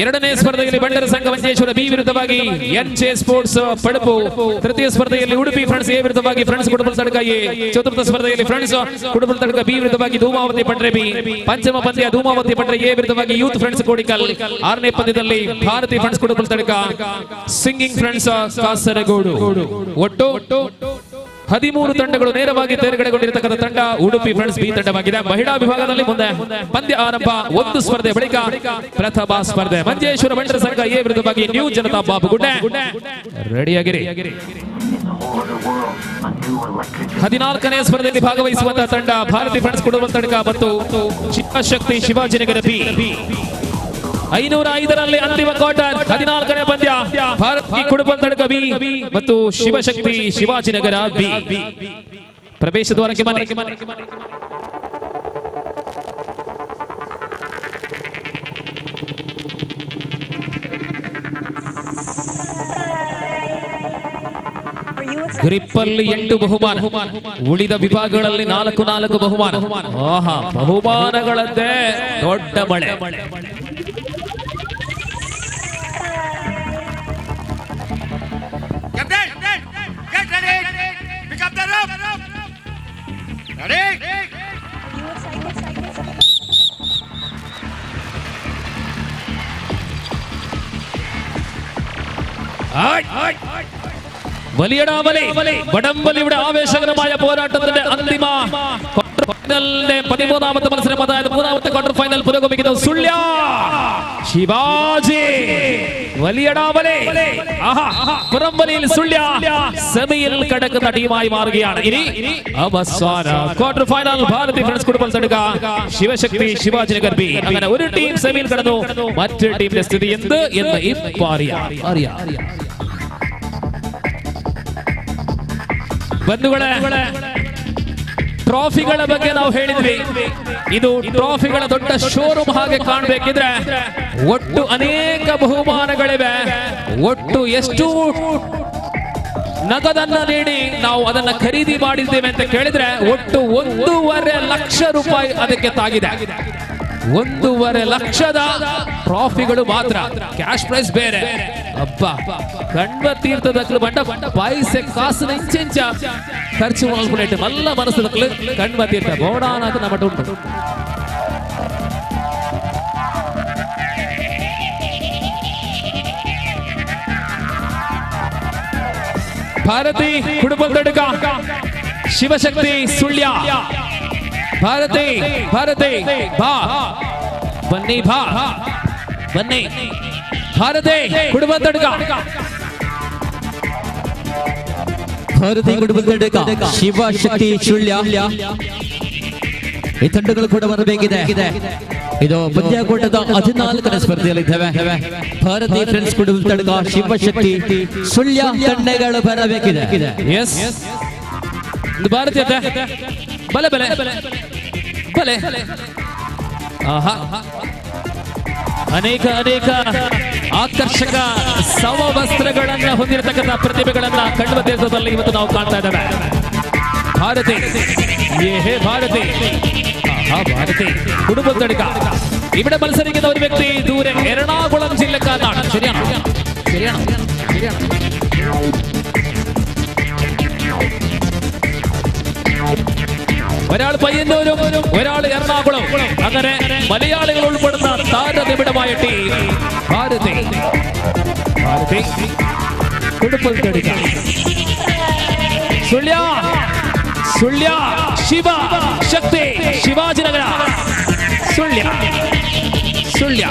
ಎರಡನೇ ಸ್ಪರ್ಧೆಯಲ್ಲಿ ಬಂಟರ ಸಂಘ ಮಂಜೇಶ್ವರ ಬಿ ವಿರುದ್ಧವಾಗಿ ಎನ್ ಜೆ ಸ್ಪೋರ್ಟ್ಸ್ ಪಡಪು. ತೃತೀಯ ಸ್ಪರ್ಧೆಯಲ್ಲಿ ಉಡುಪಿ ಫ್ರೆಂಡ್ಸ್ ಎ ವಿರುದ್ಧವಾಗಿ ಫ್ರೆಂಡ್ಸ್ ಕುಡುಬಲ್ ತಡ್ಕ ಎ. ಚತುರ್ಥ ಸ್ಪರ್ಧೆಯಲ್ಲಿ ಫ್ರೆಂಡ್ಸ್ ಕುಡುಬಲ್ ತಡ್ಕ ಬಿ ವಿರುದ್ಧವಾಗಿ ಧೂಮಾವತಿ ಪಟ್ರೆ ಬಿ. ಪಂಚಮ ಪಂದ್ಯ ಧೂಮಾವತಿ ಪಟ್ರೆ ಎ ವಿರುದ್ಧವಾಗಿ ಯೂತ್ ಫ್ರೆಂಡ್ಸ್ ಕೋಡಿಕಲ್. ಆರನೇ ಪಂದ್ಯದಲ್ಲಿ Bharathi friends Kudubal Tadka, singing friends Kasaragod. ಒಟ್ಟು 13 ತಂಡಗಳು ನೇರವಾಗಿ ತೇರ್ಗಡೆಗೊಂಡಿರತಕ್ಕಂಥ ತಂಡ ಉಡುಪಿ ಫ್ರೆಂಡ್ಸ್ ಬಿ ತಂಡವಾಗಿದೆ. ಮಹಿಳಾ ವಿಭಾಗದಲ್ಲಿ ಮುಂದೆ ಪಂದ್ಯ ಆರಂಭ. ಒಂದು ಸ್ಪರ್ಧೆ ಬಳಿಕ ಪ್ರಥಮ ಸ್ಪರ್ಧೆ ಮಂಜೇಶ್ವರ ಬಂಟರ ಸಂಘ ಎ ವಿರುದ್ಧವಾಗಿ ನ್ಯೂ ಜನತಾ ಬಾಬುಗುಡ್ಡೆ. ರೆಡಿಯಾಗಿರಿ. 14ನೇ ಸ್ಪರ್ಧೆಯಲ್ಲಿ ಭಾಗವಹಿಸುವಂತಹ ತಂಡ ಭಾರತಿ ಫ್ರೆಂಡ್ಸ್ ಕುಡುವಂತಡ್ಕ ಮತ್ತು ಶಿವಶಕ್ತಿ ಶಿವಾಜಿನಗರ ಬಿ. 505ರಲ್ಲಿ ಅಂತಿಮ ಕ್ವಾರ್ಟರ್ 14ನೇ ಪಂದ್ಯ ಭಾರತಿ ಕುಡುವಂತಡ್ಕ ಬಿ ಮತ್ತು ಶಿವಶಕ್ತಿ ಶಿವಾಜಿನಗರ ಬಿ. ಪ್ರವೇಶ ದ್ವಾರಕ್ಕೆ ಬನ್ನಿ. ಗ್ರಿಪ್ಪಲ್ಲಿ 8 ಬಹುಮಾನ, ಉಳಿದ ವಿಭಾಗಗಳಲ್ಲಿ 4 4 ಬಹುಮಾನ. ಆಹಾ, ಬಹುಮಾನಗಳದ್ದೇ ದೊಡ್ಡ ಮಳೆ. വലിയടാവലി വടംവലിയുടെ ആവേശകരമായ പോരാട്ടത്തിന്റെ അന്തിമ ക്വാർട്ടർ ഫൈനലിന്റെ 13ാമത്തെ മത്സരം, അതായത് 3ാമത്തെ ക്വാർട്ടർ ഫൈനൽ പുരോഗമിക്കുന്നു. സുള്യ ശിവാജി വലിയടാവലി ആഹാ പുറംവലിയിൽ സുള്യ സെമിയിൽ കടക്കുന്ന ടീമായി മാറുകയാണ്. ഇനി അവസാന ക്വാർട്ടർ ഫൈനൽ ഭാരതി ഫ്രണ്ട്സ് കുടുംബത്തെടുക്ക ശിവശക്തി ശിവാജിനഗർ ബി. അങ്ങനെ ഒരു ടീം സെമിയിൽ കടന്നു, മറ്റൊരു ടീമിന്റെ സ്ഥിതി എന്ത് എന്ന് ഇപ്പൊ അറിയാം. ಬಂಧುಗಳೇ, ಟ್ರಾಫಿಗಳ ಬಗ್ಗೆ ನಾವು ಹೇಳಿದ್ವಿ. ಇದು ಟ್ರಾಫಿಗಳ ದೊಡ್ಡ ಶೋರೂಮ್ ಹಾಗೆ ಕಾಣಬೇಕಿದ್ರೆ ಒಟ್ಟು ಅನೇಕ ಬಹುಮಾನಗಳಿವೆ. ಒಟ್ಟು ಎಷ್ಟು ನಗದನ್ನ ನೀಡಿ ನಾವು ಅದನ್ನ ಖರೀದಿ ಮಾಡಿದ್ದೇವೆ ಅಂತ ಕೇಳಿದ್ರೆ ಒಟ್ಟು 1.5 ಲಕ್ಷ ರೂಪಾಯಿ ಅದಕ್ಕೆ ತಾಗಿದೆ. 1.5 ಲಕ್ಷದ ಟ್ರಾಫಿಗಳು ಮಾತ್ರ, ಕ್ಯಾಶ್ ಪ್ರೈಸ್ ಬೇರೆ. ಅಬ್ಬ ಕಣ್ವ ತೀರ್ಥದ ಬಂಡ ಪೈಸೆ ಕಾಸು ಇಂಚೆಂಚ ಖರ್ಚು ಮಾಡ್ಕೊಂಡಿಟ್ಟು ಮಲ್ಲ ಮನಸ್ಸು ಕಣ್ವ ತೀರ್ಥ ಬೋಡಾನಾಥ ನಮ್ಮ ಉಂಟು. ಭಾರತಿ ಕುಡುಬಂದಡ್ಕ ಶಿವಶಕ್ತಿ ಸುಳ್ಯ. ಭಾರತಿ ಭಾರತಿ ಬಾ ಬನ್ನಿ ಬಾ ಬನ್ನಿ ಭಾರತಿ ಕುಡುಬಂದಡ್ಕ. ಭಾರತಿ ಕುಡುಬಂದಡ್ಕ ಶಿವಶಕ್ತಿ ಸುಳ್ಯ ಈ ತಂಡಗಳು ಕೂಡ ಬರಬೇಕಿದೆ. ಇದು ಪಂದ್ಯಾಕೂಟದ 14ನೇ ಸ್ಪರ್ಧೆಯಲ್ಲಿದ್ದೇವೆ. ಭಾರತಿ ಫ್ರೆಂಡ್ಸ್ ಕುಡುಬಂದಡ್ಕ ಶಿವಶಕ್ತಿ ಸುಳ್ಯ ತಂಡಗಳು ಬರಬೇಕಿದೆ. ಎಸ್ ಭಾರತಿ ಬಲೆ ಬಲೆ ಬಲೆ. ಆಹಾ, ಅನೇಕ ಅನೇಕ ಆಕರ್ಷಕ ಸಮವಸ್ತ್ರಗಳನ್ನ ಹೊಂದಿರತಕ್ಕಂಥ ಪ್ರತಿಭೆಗಳನ್ನ ಕಣ್ವ ತೀರ್ಥದಲ್ಲಿ ಇವತ್ತು ನಾವು ಕಾಣ್ತಾ ಇದ್ದೇವೆ. ಭಾರತಿ ಏ ಹೇ ಭಾರತಿ ಆಹಾ ಭಾರತಿ ಕುಡುಬಂದಡ್ಕ. ഇവിടെ മത്സരിക്കുന്ന ഒരു വ്യക്തി ദൂരെ എറണാകുളം ജില്ലക്കാരനാണ്. ശരിയാണോ? ശരിയാണോ? ശരിയാണോ? ഒരാൾ പയ്യന്നൂരും ഒരാൾ എറണാകുളം. അങ്ങനെ മലയാളികൾ ഉൾപ്പെടുന്ന താരനിബിഡമായ ടീം ഭാരതി. ഭാരതി കുടുംബത്തെടുക്ക സുള്യ സുള്യ ശിവ ശക്തി ശിവാജിനഗര സുള്യ സുള്യ.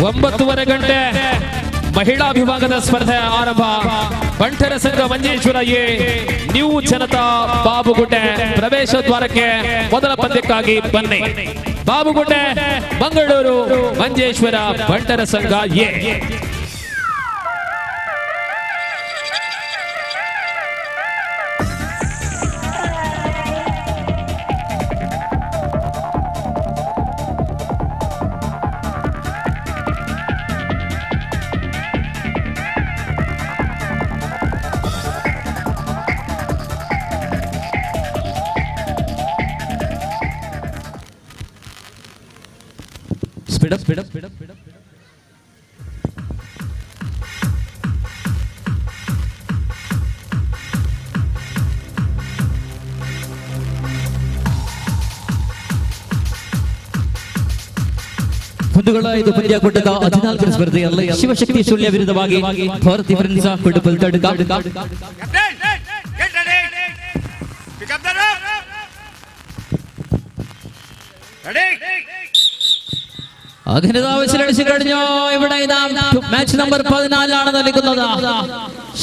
9:30 ಗಂಟೆ ಮಹಿಳಾ ವಿಭಾಗದ ಸ್ಪರ್ಧೆ ಆರಂಭ. ಬಂಟರ ಸಂಘ ಮಂಜೇಶ್ವರ ಎ ನ್ಯೂ ಜನತಾ ಬಾಬುಗುಡ್ಡೆ ಪ್ರವೇಶ ದ್ವಾರಕ್ಕೆ ಮೊದಲ ಪಂದ್ಯಕ್ಕಾಗಿ ಬನ್ನಿ. ಬಾಬುಗುಡ್ಡೆ ಮಂಗಳೂರು, ಮಂಜೇಶ್ವರ ಬಂಟರ ಸಂಘ ಎ. ಬಂಧುಗಳ, ಇದು ಪಂದ್ಯಾಕೂಟದ 14ರ ಸ್ಪರ್ಧೆಯಲ್ಲಿ ಶಿವಶಕ್ತಿ ಸುಳ್ಯ ವಿರುದ್ಧವಾಗಿ ಭಾರತಿ ಫ್ರೆಂಡ್ಸ್ ಕುಡುಪಲ್ ತಡ್ಕ. കഴിഞ്ഞു. ഇവിടെ മാച്ച് നമ്പർ 14 ആണ് നൽകുന്നത്.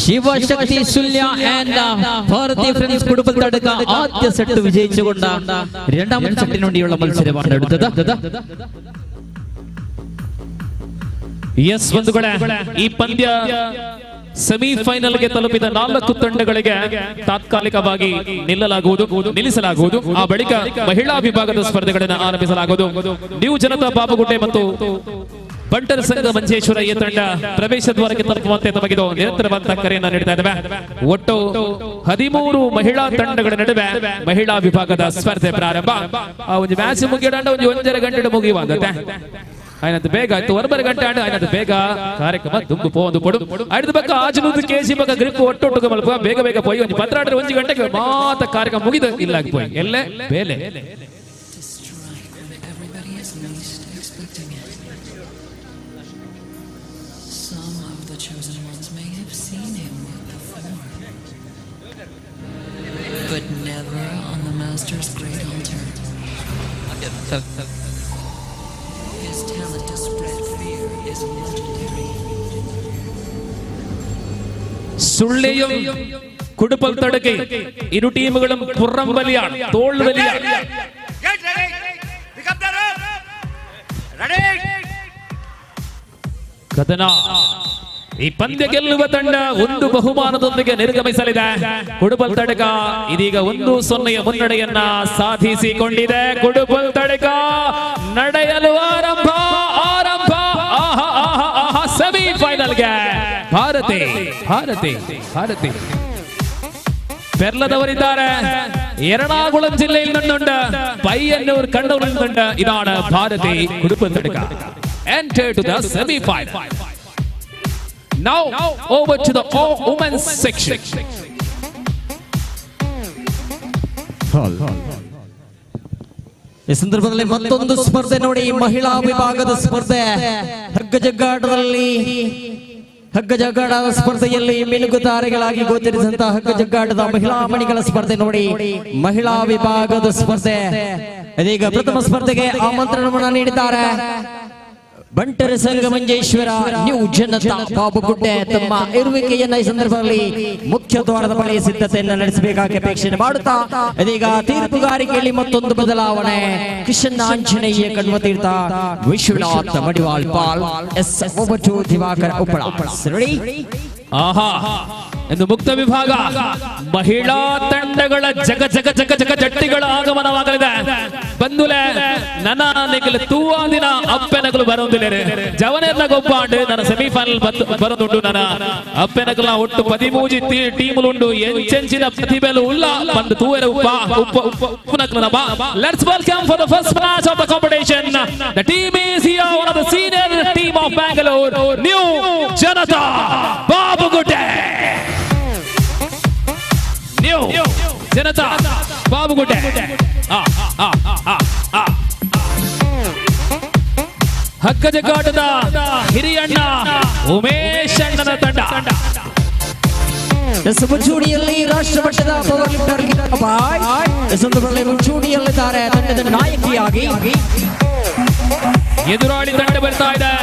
ശിവശക്തി സുല്യ ആൻഡ് ഭാരതി ഫ്രണ്ട്സ് കുടുംബ തടുക്ക ആദ്യ സെറ്റ് വിജയിച്ചുകൊണ്ട് രണ്ടാമത്തെ സെറ്റിന് വേണ്ടിയുള്ള മത്സരമാണ് എടുത്തത്. ಎಸ್ ಬಂಧುಗಳೇ, ಈ ಪಂದ್ಯ ಸೆಮಿಫೈನಲ್ಗೆ ತಲುಪಿದ 4 ತಂಡಗಳಿಗೆ ತಾತ್ಕಾಲಿಕವಾಗಿ ನಿಲ್ಲಿಸಲಾಗುವುದು. ಆ ಬಳಿಕ ಮಹಿಳಾ ವಿಭಾಗದ ಸ್ಪರ್ಧೆಗಳನ್ನು ಆರಂಭಿಸಲಾಗುವುದು. ನ್ಯೂ ಜನತಾ ಬಾಬುಗುಡ್ಡೆ ಮತ್ತು ಬಂಟರ ಸಂಘ ಮಂಜೇಶ್ವರ ಈ ತಂಡ ಪ್ರವೇಶ ದ್ವಾರಕ್ಕೆ ತಲುಪುವಂತೆ ತಮಗಿದು ನಿರಂತರವಂತ ಕರೆಯನ್ನು ನೀಡ್ತಾ ಇದ್ದಾವೆ. ಒಟ್ಟು 13 ಮಹಿಳಾ ತಂಡಗಳ ನಡುವೆ ಮಹಿಳಾ ವಿಭಾಗದ ಸ್ಪರ್ಧೆ ಪ್ರಾರಂಭ. ಆ ಒಂದು ಮ್ಯಾಚ್ ಮುಗಿಯೋಣ ಒಂದು 1.5 ಗಂಟೆ ಮುಗಿಯುವಂತೆ ಆಯ್ನಂತ ಬೇಗ ಆಯ್ತು 1.5 ಗಂಟೆ ಆಂಡ ಆಯ್ನಂತ ಬೇಗ ಕಾರ್ಯಕ್ರಮ ದುಂಬು ಪೋ ಒಂದು ಪೊಡು ಐದು ಬಕ್ಕ ಆಜುನೂರು ಕೆಜಿ ಬಕ್ಕ ಗ್ರಿಪ್ ಒಟ್ಟೊಟ್ಟು ಮಲ್ಪ ಬೇಗ ಬೇಗ ಪೋಯಿ ಒಂದು ಪತ್ರಾಡ್ರೆ 1 ಗಂಟೆಗೆ ಮಾತ ಕಾರ್ಯಕ್ರಮ ಮುಗಿದು ಇಲ್ಲಾಗಿ ಪೋಯಿ ಎಲ್ಲೇ ಬೇಲೆ. But never on the master's great altar. His talent to spread fear is legendary. സുള്ളിയും കുടുപ്പൽ തടുക്കി ഇരു ടീമുകളും പുറം വലിയാണ്, തോൾ വലിയാണ്. ಕದನ ಈ ಪಂದ್ಯ ಗೆಲ್ಲುವ ತಂಡ ಒಂದು ಬಹುಮಾನದೊಂದಿಗೆ ನಿರ್ಗಮಿಸಲಿದೆ. ಕುಡುಪಲ್ ತಡಕ ಇದೀಗ 1-0 ಮುನ್ನಡೆಯನ್ನ ಸಾಧಿಸಿಕೊಂಡಿದೆ. ಕುಡುಪಲ್ ತಡಕ ನಡೆಯಲು ಆರಂಭ ಆರಂಭ ಆಹಾ ಆಹಾ ಆಹಾ ಸೆಮಿಫೈನಲ್ಗೆ ಭಾರತಿ ಭಾರತಿ ಭಾರತಿ ಪೆರ್ಲದವರಿದ್ದಾರೆ. ಎറಣಾಕುಳಂ ಜಿಲ್ಲೆയിൽ നിന്നുണ്ട്, പയ്യന്നൂർ കണ്ണൂരിൽ നിന്നുണ്ട്. ഇതാണ് Bharathi Kuduppal Thadukka. Enter to the semi-final. Now over to the all women's section. ಈ ಸಂದರ್ಭದಲ್ಲಿ ಮತ್ತೊಂದು ಸ್ಪರ್ಧೆ ನೋಡಿ, ಮಹಿಳಾ ವಿಭಾಗದ ಸ್ಪರ್ಧೆ. ಹಗ್ಗಜಗ್ಗಾಟದಲ್ಲಿ ಹಗ್ಗಜಗ್ಗಾಟದ ಸ್ಪರ್ಧೆಯಲ್ಲಿ ಮಿನುಗುತಾರೆಗಳಾಗಿ ಗೋಚರಿಸಿದಂತಹ ಹಗ್ಗಜಗ್ಗಾಟದ ಮಹಿಳಾ ಮಣಿಗಳ ಸ್ಪರ್ಧೆ ನೋಡಿ, ಮಹಿಳಾ ವಿಭಾಗದ ಸ್ಪರ್ಧೆ. ಇದೀಗ ಪ್ರಥಮ ಸ್ಪರ್ಧೆಗೆ ಆಮಂತ್ರಣವನ್ನು ನೀಡಿದ್ದಾರೆ ಬಂಟರ ಸಂಘ ಮಂಜೇಶ್ವರ ನ್ಯೂ ಜನತಾ ಬಾಬುಗುಡ್ಡೆ. ತಮ್ಮ ಇರುವಿಕೆಯನ್ನ ಈ ಸಂದರ್ಭದಲ್ಲಿ ಮುಖ್ಯ ದ್ವಾರದ ಬಳಿ ಸಿದ್ಧತೆಯನ್ನು ನಡೆಸಬೇಕಾಗಿ ಅಪೇಕ್ಷೆ ಮಾಡುತ್ತಾ ಇದೀಗ ತೀರ್ಪುಗಾರಿಕೆಯಲ್ಲಿ ಮತ್ತೊಂದು ಬದಲಾವಣೆ. ಕಿಶನ್ ಆಂಜನೇಯ ಕಣ್ವತೀರ್ಥ, ವಿಶ್ವನಾಥ್ ಮಡಿವಾಳ್ ಪಾಲ್, ಎಸ್ ಒಬಟು ದಿವಾಕರ್ ಉಪ್ಪಳ. ಆಹಾ ಎಂದು ಮುಕ್ತ ವಿಭಾಗ ಮಹಿಳಾ ತಂಡಗಳ ಜಗ ಜಗ ಜಗ ಜಗ ಜಟ್ಟಿಗಳ ಆಗಮನವಾಗಲಿದೆ. ಬಂದುಲೆ ನನ್ನ ನಿಗಲು ತೂವಾ ದಿನ ಅಪ್ಪೆನಗಲು ಬರೋದಿಲ್ಲ ಜವನೆಲ್ಲ ಗೊಬ್ಬಾಂಡು ನನ್ನ ಸೆಮಿಫೈನಲ್ ಬರೋದುಂಟು. ನನ್ನ ಅಪ್ಪೆನಗಲ ಒಟ್ಟು 13 ಟೀಮ್ಲು ಎಂಚೆಂಚಿನ ಪ್ರತಿಭೆಲು ಉಲ್ಲ ಬಂದು ತೂವೆರ ಉಪ್ಪ ಉಪ್ಪ ಉಪ್ಪ ಉಪ್ಪನಕಲು ನಮ್ಮ. Let's welcome for the first match of the competition. The team is here, one of the senior team of Bangalore, new Janata Babugudde. New Janata Babugudde. ಹಗ್ಗಜಗ್ಗಾಟದ ಹಿರಿಯಣ್ಣ ಉಮೇಶ್ ಅಣ್ಣನ ತಂಡ. ಮುಂಚೂಣಿಯಲ್ಲಿ ರಾಷ್ಟ್ರಮಟ್ಟದ ಪವರ್ ಲಿಫ್ಟರ್ ಸಂದರ್ಭದಲ್ಲಿ ಮುಂಚೂಣಿಯಲ್ಲಿದ್ದಾರೆ ತಂಡದ ನಾಯಕಿಯಾಗಿ. ಎದುರಾಳಿ ತಂಡ ಬರ್ತಾ ಇದೆ.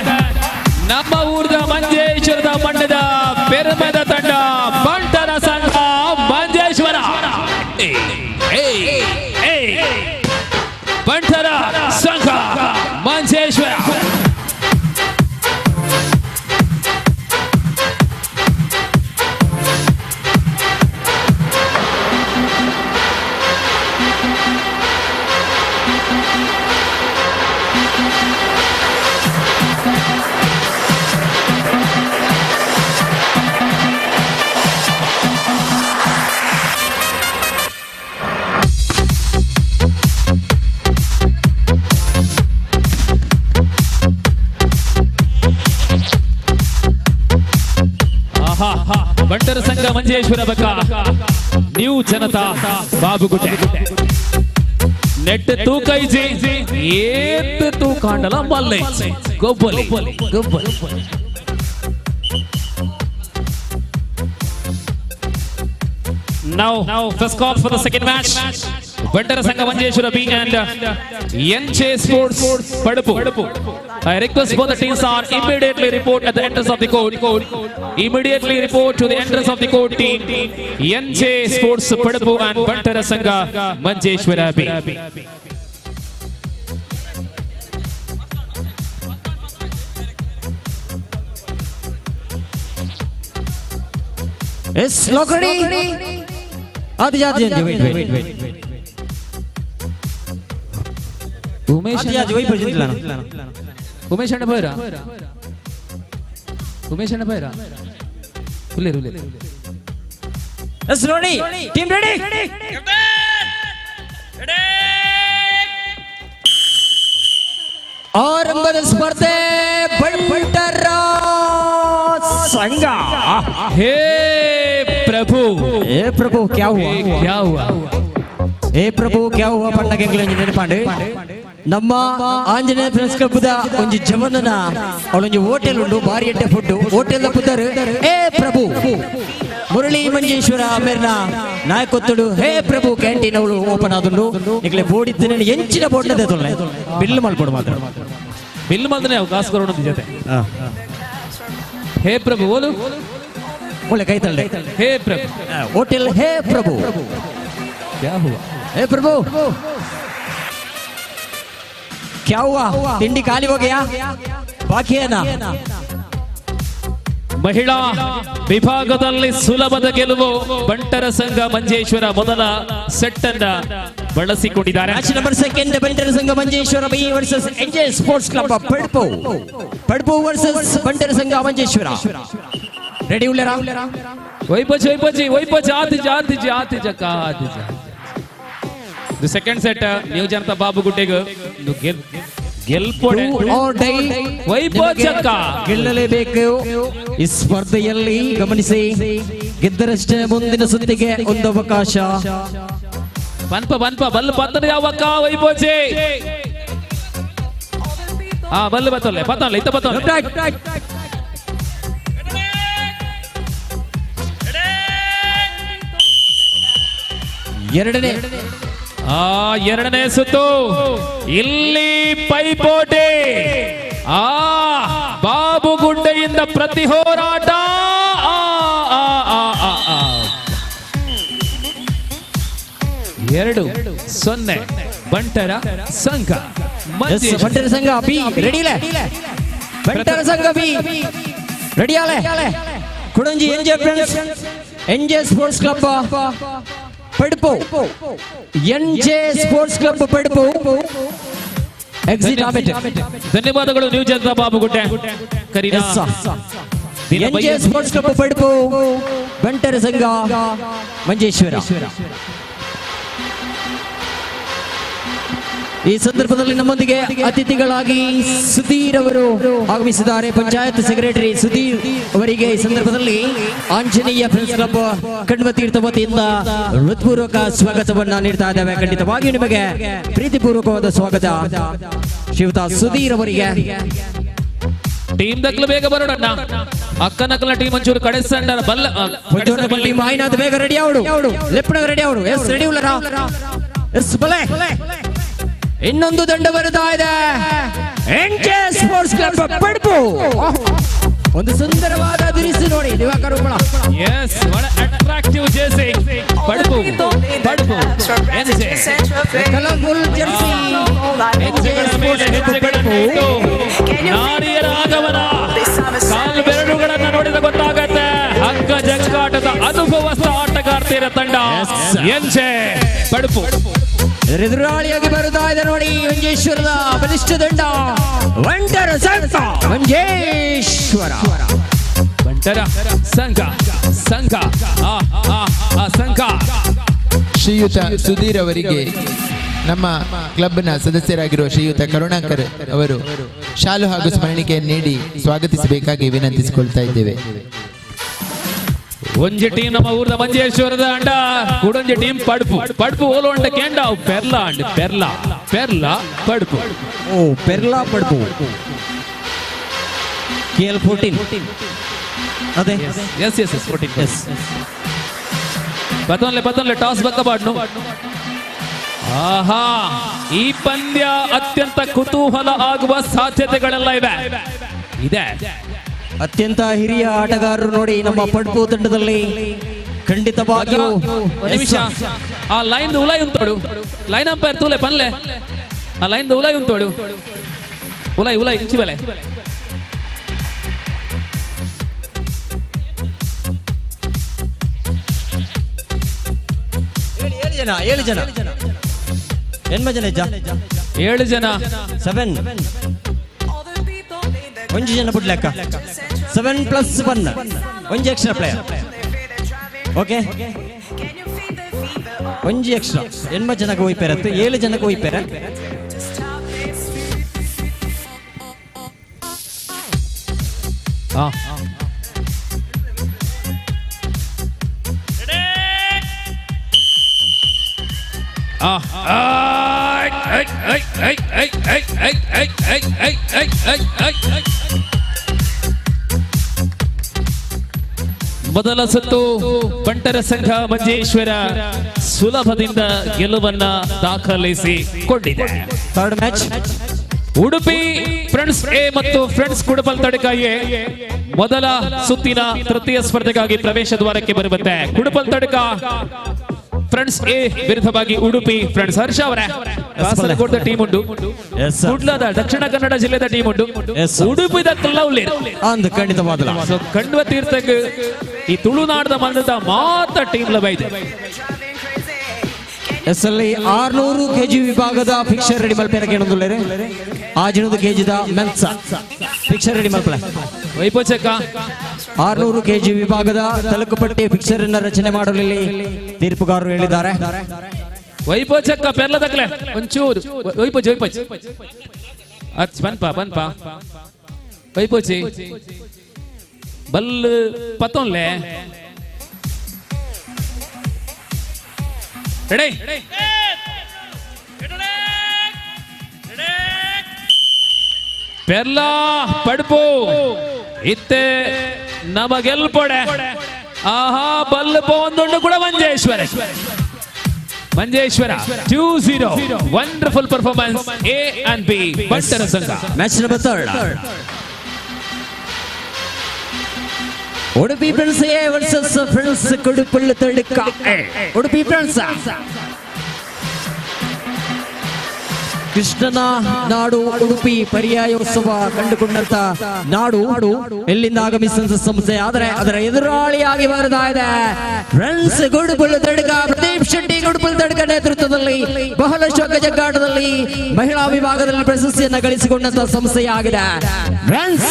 ನಮ್ಮ ಊರದ ಮಂಜೇಶ್ವರದ ಮಣ್ಣದ ಪೆರ್ಮದ ತಂಡ ಬಂಟರ ಸಂಘ ಮಂಜೇಶ್ವರ. ಬಂಟರ ಸಂಘ ಮಂಜೇಶ್ವರ. ಬಂಟರ ಸಂಘ ಮಂಜೇಶ್ವರ ಬಕ ನ್ಯೂ ಜನತಾ ಬಾಬುಗುಡ್ಡೆ. ನೆಟ್ ತೂಕ ಇಜ್ಜಿ ಏತ್ ತೂಕಾಂಡಲ ಮಲ್ಲೆ ಗೊಬ್ಬಲಿ ಗೊಬ್ಬಲಿ. Now first call for the second match. Bantara Sangha Manjeshwara B and NJ Sports Padupu. I request both the teams are immediately report at the entrance of the court. Immediately report to the entrance of the court team. NJ Sports Padupu and Bantara Sangha Manjeshwara B. Yes, lock ready. Adi Adi wait wait wait. Umesh Adi Y ಪರ್ಜೆಂಟ್ Umesh ಅಣ್ಣ ಬೈರಾ, ಉಮೇಶ್ ಅಣ್ಣ Byra, ಉಲ್ಲೇರು ಉಲ್ಲೇರು. S ನೋಡಿ team ready. ಆರಂಭದ ಸ್ಪರ್ಧೆ ಬಂಟರ ಸಂಘ. ಹೇ ಪ್ರಭು, ಹೇ ಪ್ರಭು ಕ್ಯಾ ಹುವಾ, ಕ್ಯಾ ಹುವಾ, ಹೇ ಪ್ರಭು ಕ್ಯಾ ಹುವಾ ಪಂಡ ಎಂಗ್ಲ ನೆನಪಾಂಡು. ನಮ್ಮ ಆಂಜನೇಯ ಫ್ರೆಂಡ್ಸ್ ಕ್ಲಬ್ದ ಒಂಜಿ ಜವನನ ಅವಳೊಂಜಿ ಹೋಟೆಲ್ ಉಂಡು, ಬಾರಿ ಎಡ್ಡೆ ಫುಡ್ ಹೋಟೆಲ್ ಪುದರ್ ಹೇ ಪ್ರಭು. ಮುರಳಿ ಮಂಜೇಶ್ವರ ಮೇರ್ನ ನಾಯಕೊತ್ತಡು ಹೇ ಪ್ರಭು ಕ್ಯಾಂಟೀನ್ ಅವಳು ಓಪನ್ ಆದುಂಡು. ನಿಕ್ಲೆ ಬೋರ್ಡ್ ಇತ್ತಿನ ಎಂಚಿನ ಬೋರ್ಡ್ ತೊಲೆ ಬಿಲ್ ಮಲ್ಪಡು ಮಾತ್ರ, ಬಿಲ್ ಮಲ್ದನೆ ಅವು ಕಾಸು ಕೊಡೋಣ ಜೊತೆ. ಹೇ ಪ್ರಭು ಓಲು ಒಳ್ಳೆ ಕೈ ತಳ್ಳೆ. ಹೇ ಪ್ರಭು ಹೋಟೆಲ್ ಹೇ ಪ್ರಭು ಕ್ಯಾ ಹುವಾ, ಹೇ ಪ್ರಭು क्या हुआ, ತಿಂಡಿ ಖಾಲಿ ಹೋಗ್ಯಾ ಬಾಕಿ ಏನಾ? ಮಹಿಳಾ ವಿಭಾಗದಲ್ಲಿ ಸುಲಭದ ಗೆಲುವು ಬಂಟರ ಸಂಘ ಮಂಜೇಶ್ವರ ಮೊದಲ ಸೆಟ್ ಅನ್ನ ಬಳಸಿಕೊಂಡಿದ್ದಾರೆ. Match number second Bantar Sangha Manjeshwara B versus NJ sports club Padpu. Padpu versus Bantar Sangha Manjeshwara. Ready ಉಳ್ಳರಾ? ವೈಪಜಿ ವೈಪಜಿ ವೈಪಜಿ ಆತಿಜ ಆತಿಜ ಆತಿಜ ಆತಿಜ. The second set new Janata Babu ಗುಡ್ಡೆಗ್ ಗೆಲ್ಪೊಡೆ ವೈಪಜಕ್ಕ ಗೆಲ್ಲಲೇಬೇಕು ಈ ಸ್ಪರ್ಧೆಯಲ್ಲಿ. ಗಮನಿಸಿ, ಗೆದ್ದರಷ್ಟೇ ಮುಂದಿನ ಸುತ್ತಿಗೆ ಒಂದು ಅವಕಾಶ. ಬನ್ಪ ಬನ್ಪ ಬಲ್ಲು ಪತ್ತನ ಯಾವಕ್ಕ ವೈಪೋಜಿ. ಆ ಬಲ್ಲು ಬತ್ತೊಲ್ಲೆ ಪತ್ತೊಲ್ಲೆ ಇತ್ತ ಪತ್ತೊಲ್ಲೆ. ಎರಡನೇ ಆ ಎರಡನೇ ಸುತ್ತು ಇಲ್ಲಿ ಪೈಪೋಟಿ. ಆ ಬಾಬುಗುಡ್ಡೆಯಿಂದ ಪ್ರತಿ ಹೋರಾಟ. 2-0 ಬಂಟರ ಸಂಘ. ಬಂಟರ ಸಂಘ ಬಿ ರೆಡಿ ಬಂಟರ ಸಂಘ be ready Aale. ಕುಡಂಜಿ NJ friends NJ sports club Padpu, NJ sports club Padpu exit. ಧನ್ಯವಾದಗಳು new Janata Babugudde. NJ sports club Padpu Bantar Sangha Manjeshwara. ಈ ಸಂದರ್ಭದಲ್ಲಿ ನಮ್ಮೊಂದಿಗೆ ಅತಿಥಿಗಳಾಗಿ ಸುಧೀರ್ ಅವರು ಆಗಮಿಸಿದ್ದಾರೆ. ಪಂಚಾಯತ್ ಸೆಕ್ರೆಟರಿ ಸುಧೀರ್ ಅವರಿಗೆ ಈ ಸಂದರ್ಭದಲ್ಲಿ ಆಂಜನೇಯ ಫ್ರೆಂಡ್ಸ್ ಕ್ಲಬ್ ಕಣ್ವತೀರ್ಥ ವತಿಯಿಂದ ಹೃತ್ಪೂರ್ವಕ ಸ್ವಾಗತವನ್ನ ನೀಡ್ತಾ ಇದ್ದೇವೆ. ಖಂಡಿತವಾಗಿಯೂ ನಿಮಗೆ ಪ್ರೀತಿಪೂರ್ವಕವಾದ ಸ್ವಾಗತ ಶ್ರೀಯುತ ಸುಧೀರ್ ಅವರಿಗೆ. ಟೀಮ್ ದಕ್ಲು ಬೇಗ ಬರೋಣ. ಅಕ್ಕನಕ್ಕಲ ಟೀಮ್ ಒಂಚೂರು ಕಡೆ ಸಣ್ಣ ಬಲ್ಲ ಟೀಮ್ ಆಯ್ನಾದ ಬೇಗ ರೆಡಿ ಅವಡು, ಲೆಪ್ಪಣ ರೆಡಿ ಅವಡು. ಎಸ್ ರೆಡಿ ಉಳ್ಳರ? ಎಸ್ ಬಲೆ. ಇನ್ನೊಂದು ದಂಡ ಬರುತ್ತಾ ಇದೆ. ಎನ್ಜೆ ಸ್ಪೋರ್ಟ್ಸ್ ಕ್ಲಬ್ ಪಡ್ಪು ಒಂದು ಸುಂದರವಾದ ದುರಿಸು ನೋಡಿ Diwakar Uppala. Yes, what attractive jersey Padpu Padpu NJ colourful jersey NJ Padpu. ನಾರಿಯರ ಆಗಮನ ಕಾಲು ಬೆರಳುಗಳನ್ನ ನೋಡಿದ ಗೊತ್ತಾಗತ್ತೆ. ಹಗ್ಗ ಜಗ್ಗಾಟದ ಅನುಭವಸ್ಥ ಆಟಗಾರ್ತಿಯರ ತಂಡ ಎನ್ಜೆ ಪಡ್ಪು. ಎದುರಾಳಿಯಾಗಿ ಬರುತ್ತಾ ಇದೆ ನೋಡಿ ಮಂಜೇಶ್ವರದ ಬಲಿಷ್ಠ ದಂಡ ಬಂಟರ ಸಂಘ ಮಂಜೇಶ್ವರ. ಬಂಟರ ಸಂಘ ಸಂಘ ಆ ಆ ಆ ಸಂಘ. ಶ್ರೀಯುತ ಸುಧೀರ್ ಅವರಿಗೆ ನಮ್ಮ ಕ್ಲಬ್ನ ಸದಸ್ಯರಾಗಿರುವ ಶ್ರೀಯುತ ಕರುಣಾಕರ್ ಅವರು ಶಾಲು ಹಾಗೂ ಸ್ಮರಣಿಕೆಯನ್ನು ನೀಡಿ ಸ್ವಾಗತಿಸಬೇಕಾಗಿ ವಿನಂತಿಸಿಕೊಳ್ತಾ ಇದ್ದೇವೆ. ಒಂಜಿ ಟೀಮ್ ನಮ್ಮ ಊರ್ದ ಮಂಜೇಶ್ವರದ ಅಂಡ ಕುಡೊಂಜಿ ಟೀಮ್ ಪಡ್ಪು ಪಡ್ಪು ಓಲು ಅಂಡ ಕೇಂಡ ಪೆರ್ಲಾ ಅಂಡ್ ಪೆರ್ಲಾ ಪೆರ್ಲಾ ಪಡ್ಪು ಓ ಪೆರ್ಲಾ ಪಡ್ಪು KL 14 ಅದೇ ಎಸ್ ಎಸ್ ಎಸ್ 14 ಎಸ್ ಬತ್ತೊನ್ಲೆ ಬತ್ತೊನ್ಲೆ ಟಾಸ್ ಬಕ್ಕ ಬಾಡ್ನು. ಆಹಾ, ಈ ಪಂದ್ಯ ಅತ್ಯಂತ ಕುತೂಹಲ ಆಗುವ ಸಾಧ್ಯತೆಗಳೆಲ್ಲ ಇವೆ ಇದೆ. ಅತ್ಯಂತ ಹಿರಿಯ ಆಟಗಾರರು ನೋಡಿ ನಮ್ಮ ಪಡ್ಪು ತಂಡದಲ್ಲಿ ಖಂಡಿತವಾಗಿಯೂ ನಿಮಿಷ ಆ ಲೈನ್ ಉಲಾಯ್ ಉಂಟೋಡು ಲೈನ್ ಅಂಪೈರ್ ತೂಲೆ ಪನ್ಲೆ ಆ ಲೈನ್ ಉಲಾಯ್ ಉಂಟೋಡು ಉಲಾಯ್ ಉಲಾಯ್ ಇಂಚಿ ಬೆಲೆ ಜನ 7 ಜನ ಎನ್ಮ ಜನ 7 ಜನ 7 ಒಂಜಿ ಜನ ಬಿಡ್ಲಕ್ಕ 7 + 1 ಒಂಜಿ ಎಕ್ಸ್ಟ್ರಾ ಪ್ಲೇಯರ್. ಓಕೆ, ಒಂಜಿ ಎಕ್ಸ್ಟ್ರಾ ಎನ್ಮ ಜನಕ್ಕೆ ಹೋಯ್ಪೇರತ್ತು 7 ಜನಕ್ಕೆ ಹೋಯ್ಪೇರ. ಮೊದಲ ಸುತ್ತು ಬಂಟರ ಸಂಘ ಮಂಜೇಶ್ವರ ಸುಲಭದಿಂದ ಗೆಲುವನ್ನ ದಾಖಲಿಸಿಕೊಂಡಿದೆ. Third match Udupi friends A ಮತ್ತು ಫ್ರೆಂಡ್ಸ್ ಕುಡಬಲ್ ತಡಕ ಎ ಮೊದಲ ಸುತ್ತಿನ ತೃತೀಯ ಸ್ಪರ್ಧೆಗಾಗಿ ಪ್ರವೇಶ ದ್ವಾರಕ್ಕೆ ಬರುವಂತೆ. ಕುಡಬಲ್ ತಡಕ ಫ್ರೆಂಡ್ಸ್ ಎ ವಿರುದ್ಧವಾಗಿ ಉಡುಪಿ ಫ್ರೆಂಡ್ಸ್. ಹರ್ಷ ಅವರೇ, ಕಾಸರಗೋಡದ ಟೀಮ್ ಉಂಟು, ಕುಡ್ಲದ ದಕ್ಷಿಣ ಕನ್ನಡ ಜಿಲ್ಲೆದ ಟೀಮ್ ಉಂಟು, ಉಡುಪಿದ ಖಂಡಿತವಾದ ಕಣ್ವ ತೀರ್ಥಕ್ ಈ ತುಳುನಾಡದ ಮಣ್ಣದ ಮಾತ್ರ ಟೀಮ್ ಲಭ್ಯ. ಎಸ್ ಅಲ್ಲಿ 600 ಕೆಜಿ ವಿಭಾಗದ ಫಿಕ್ಸರ್ ರೆಡಿ ಮಲ್ಪೆರ ಕೇಳೊಂದುಲ್ಲೇರೆ 600 ಕೆಜಿದ ಮೆನ್ಸ ಫಿಕ್ಸರ್ ರೆಡಿ ಮಲ್ಪಲೆ ವೈಪೋಚಕ 600 ಕೆಜಿ ವಿಭಾಗದ ತಲುಕುಪಟ್ಟಿ ಫಿಕ್ಸರ್ ಅನ್ನು ರಚನೆ ಮಾಡಲು ತೀರ್ಪುಗಾರರು ಹೇಳಿದ್ದಾರೆ. ವೈಪೋಚಕ ಪೆರ್ಲದಕ್ಲೆ ಒಂಚೂರು ವೈಪೋಚಿ ವೈಪೋಚಿ ಅಚ್ ಪನ್ಪ ಪನ್ಪ ವೈಪೋಚಿ ಬಲ್ ಪತ್ತೊನ್ಲೆ ರೆಡಿ ಪೆರ್ಲಾ ಪಡ್ಪು ಇತ್ತೆ ನಮಗೆಲ್ಪೊಡೆ. ಆಹಾ, ಬಲ್ ಒಂದುಂಡು ಕೂಡ Manjeshwar. Manjeshwar 2-0 wonderful performance A and B ಬಂಟರ ಸಂಘ. Match number 3 Udupi friends A versus friends Kuduppalli Tadka. Udupi friends ಕೃಷ್ಣನ ನಾಡು ಉಡುಪಿ ಪರ್ಯಾಯೋತ್ಸವ ಕಂಡುಕೊಂಡಂತ ನಾಡು ಎಲ್ಲಿಂದ ಆಗಮಿಸಿದ ಸಂಸ್ಥೆ, ಆದರೆ ಅದರ ಎದುರಾಳಿಯಾಗಿ ಬರ್ತಾ ಇದೆ ಫ್ರೆಂಡ್ಸ್ ಗುಡುಪುಳ್ಳು ತಡ್ಕ. ಪ್ರದೀಪ್ ಶೆಟ್ಟಿ ಗುಡುಪುಳ್ಳು ತಡ್ಕ ನೇತೃತ್ವದಲ್ಲಿ ಬಹಳಷ್ಟು ಜಗ್ಗಾಟದಲ್ಲಿ ಮಹಿಳಾ ವಿಭಾಗದಲ್ಲಿ ಪ್ರಶಸ್ತಿಯನ್ನು ಗಳಿಸಿಕೊಂಡಂತ ಸಂಸ್ಥೆಯಾಗಿದೆ friends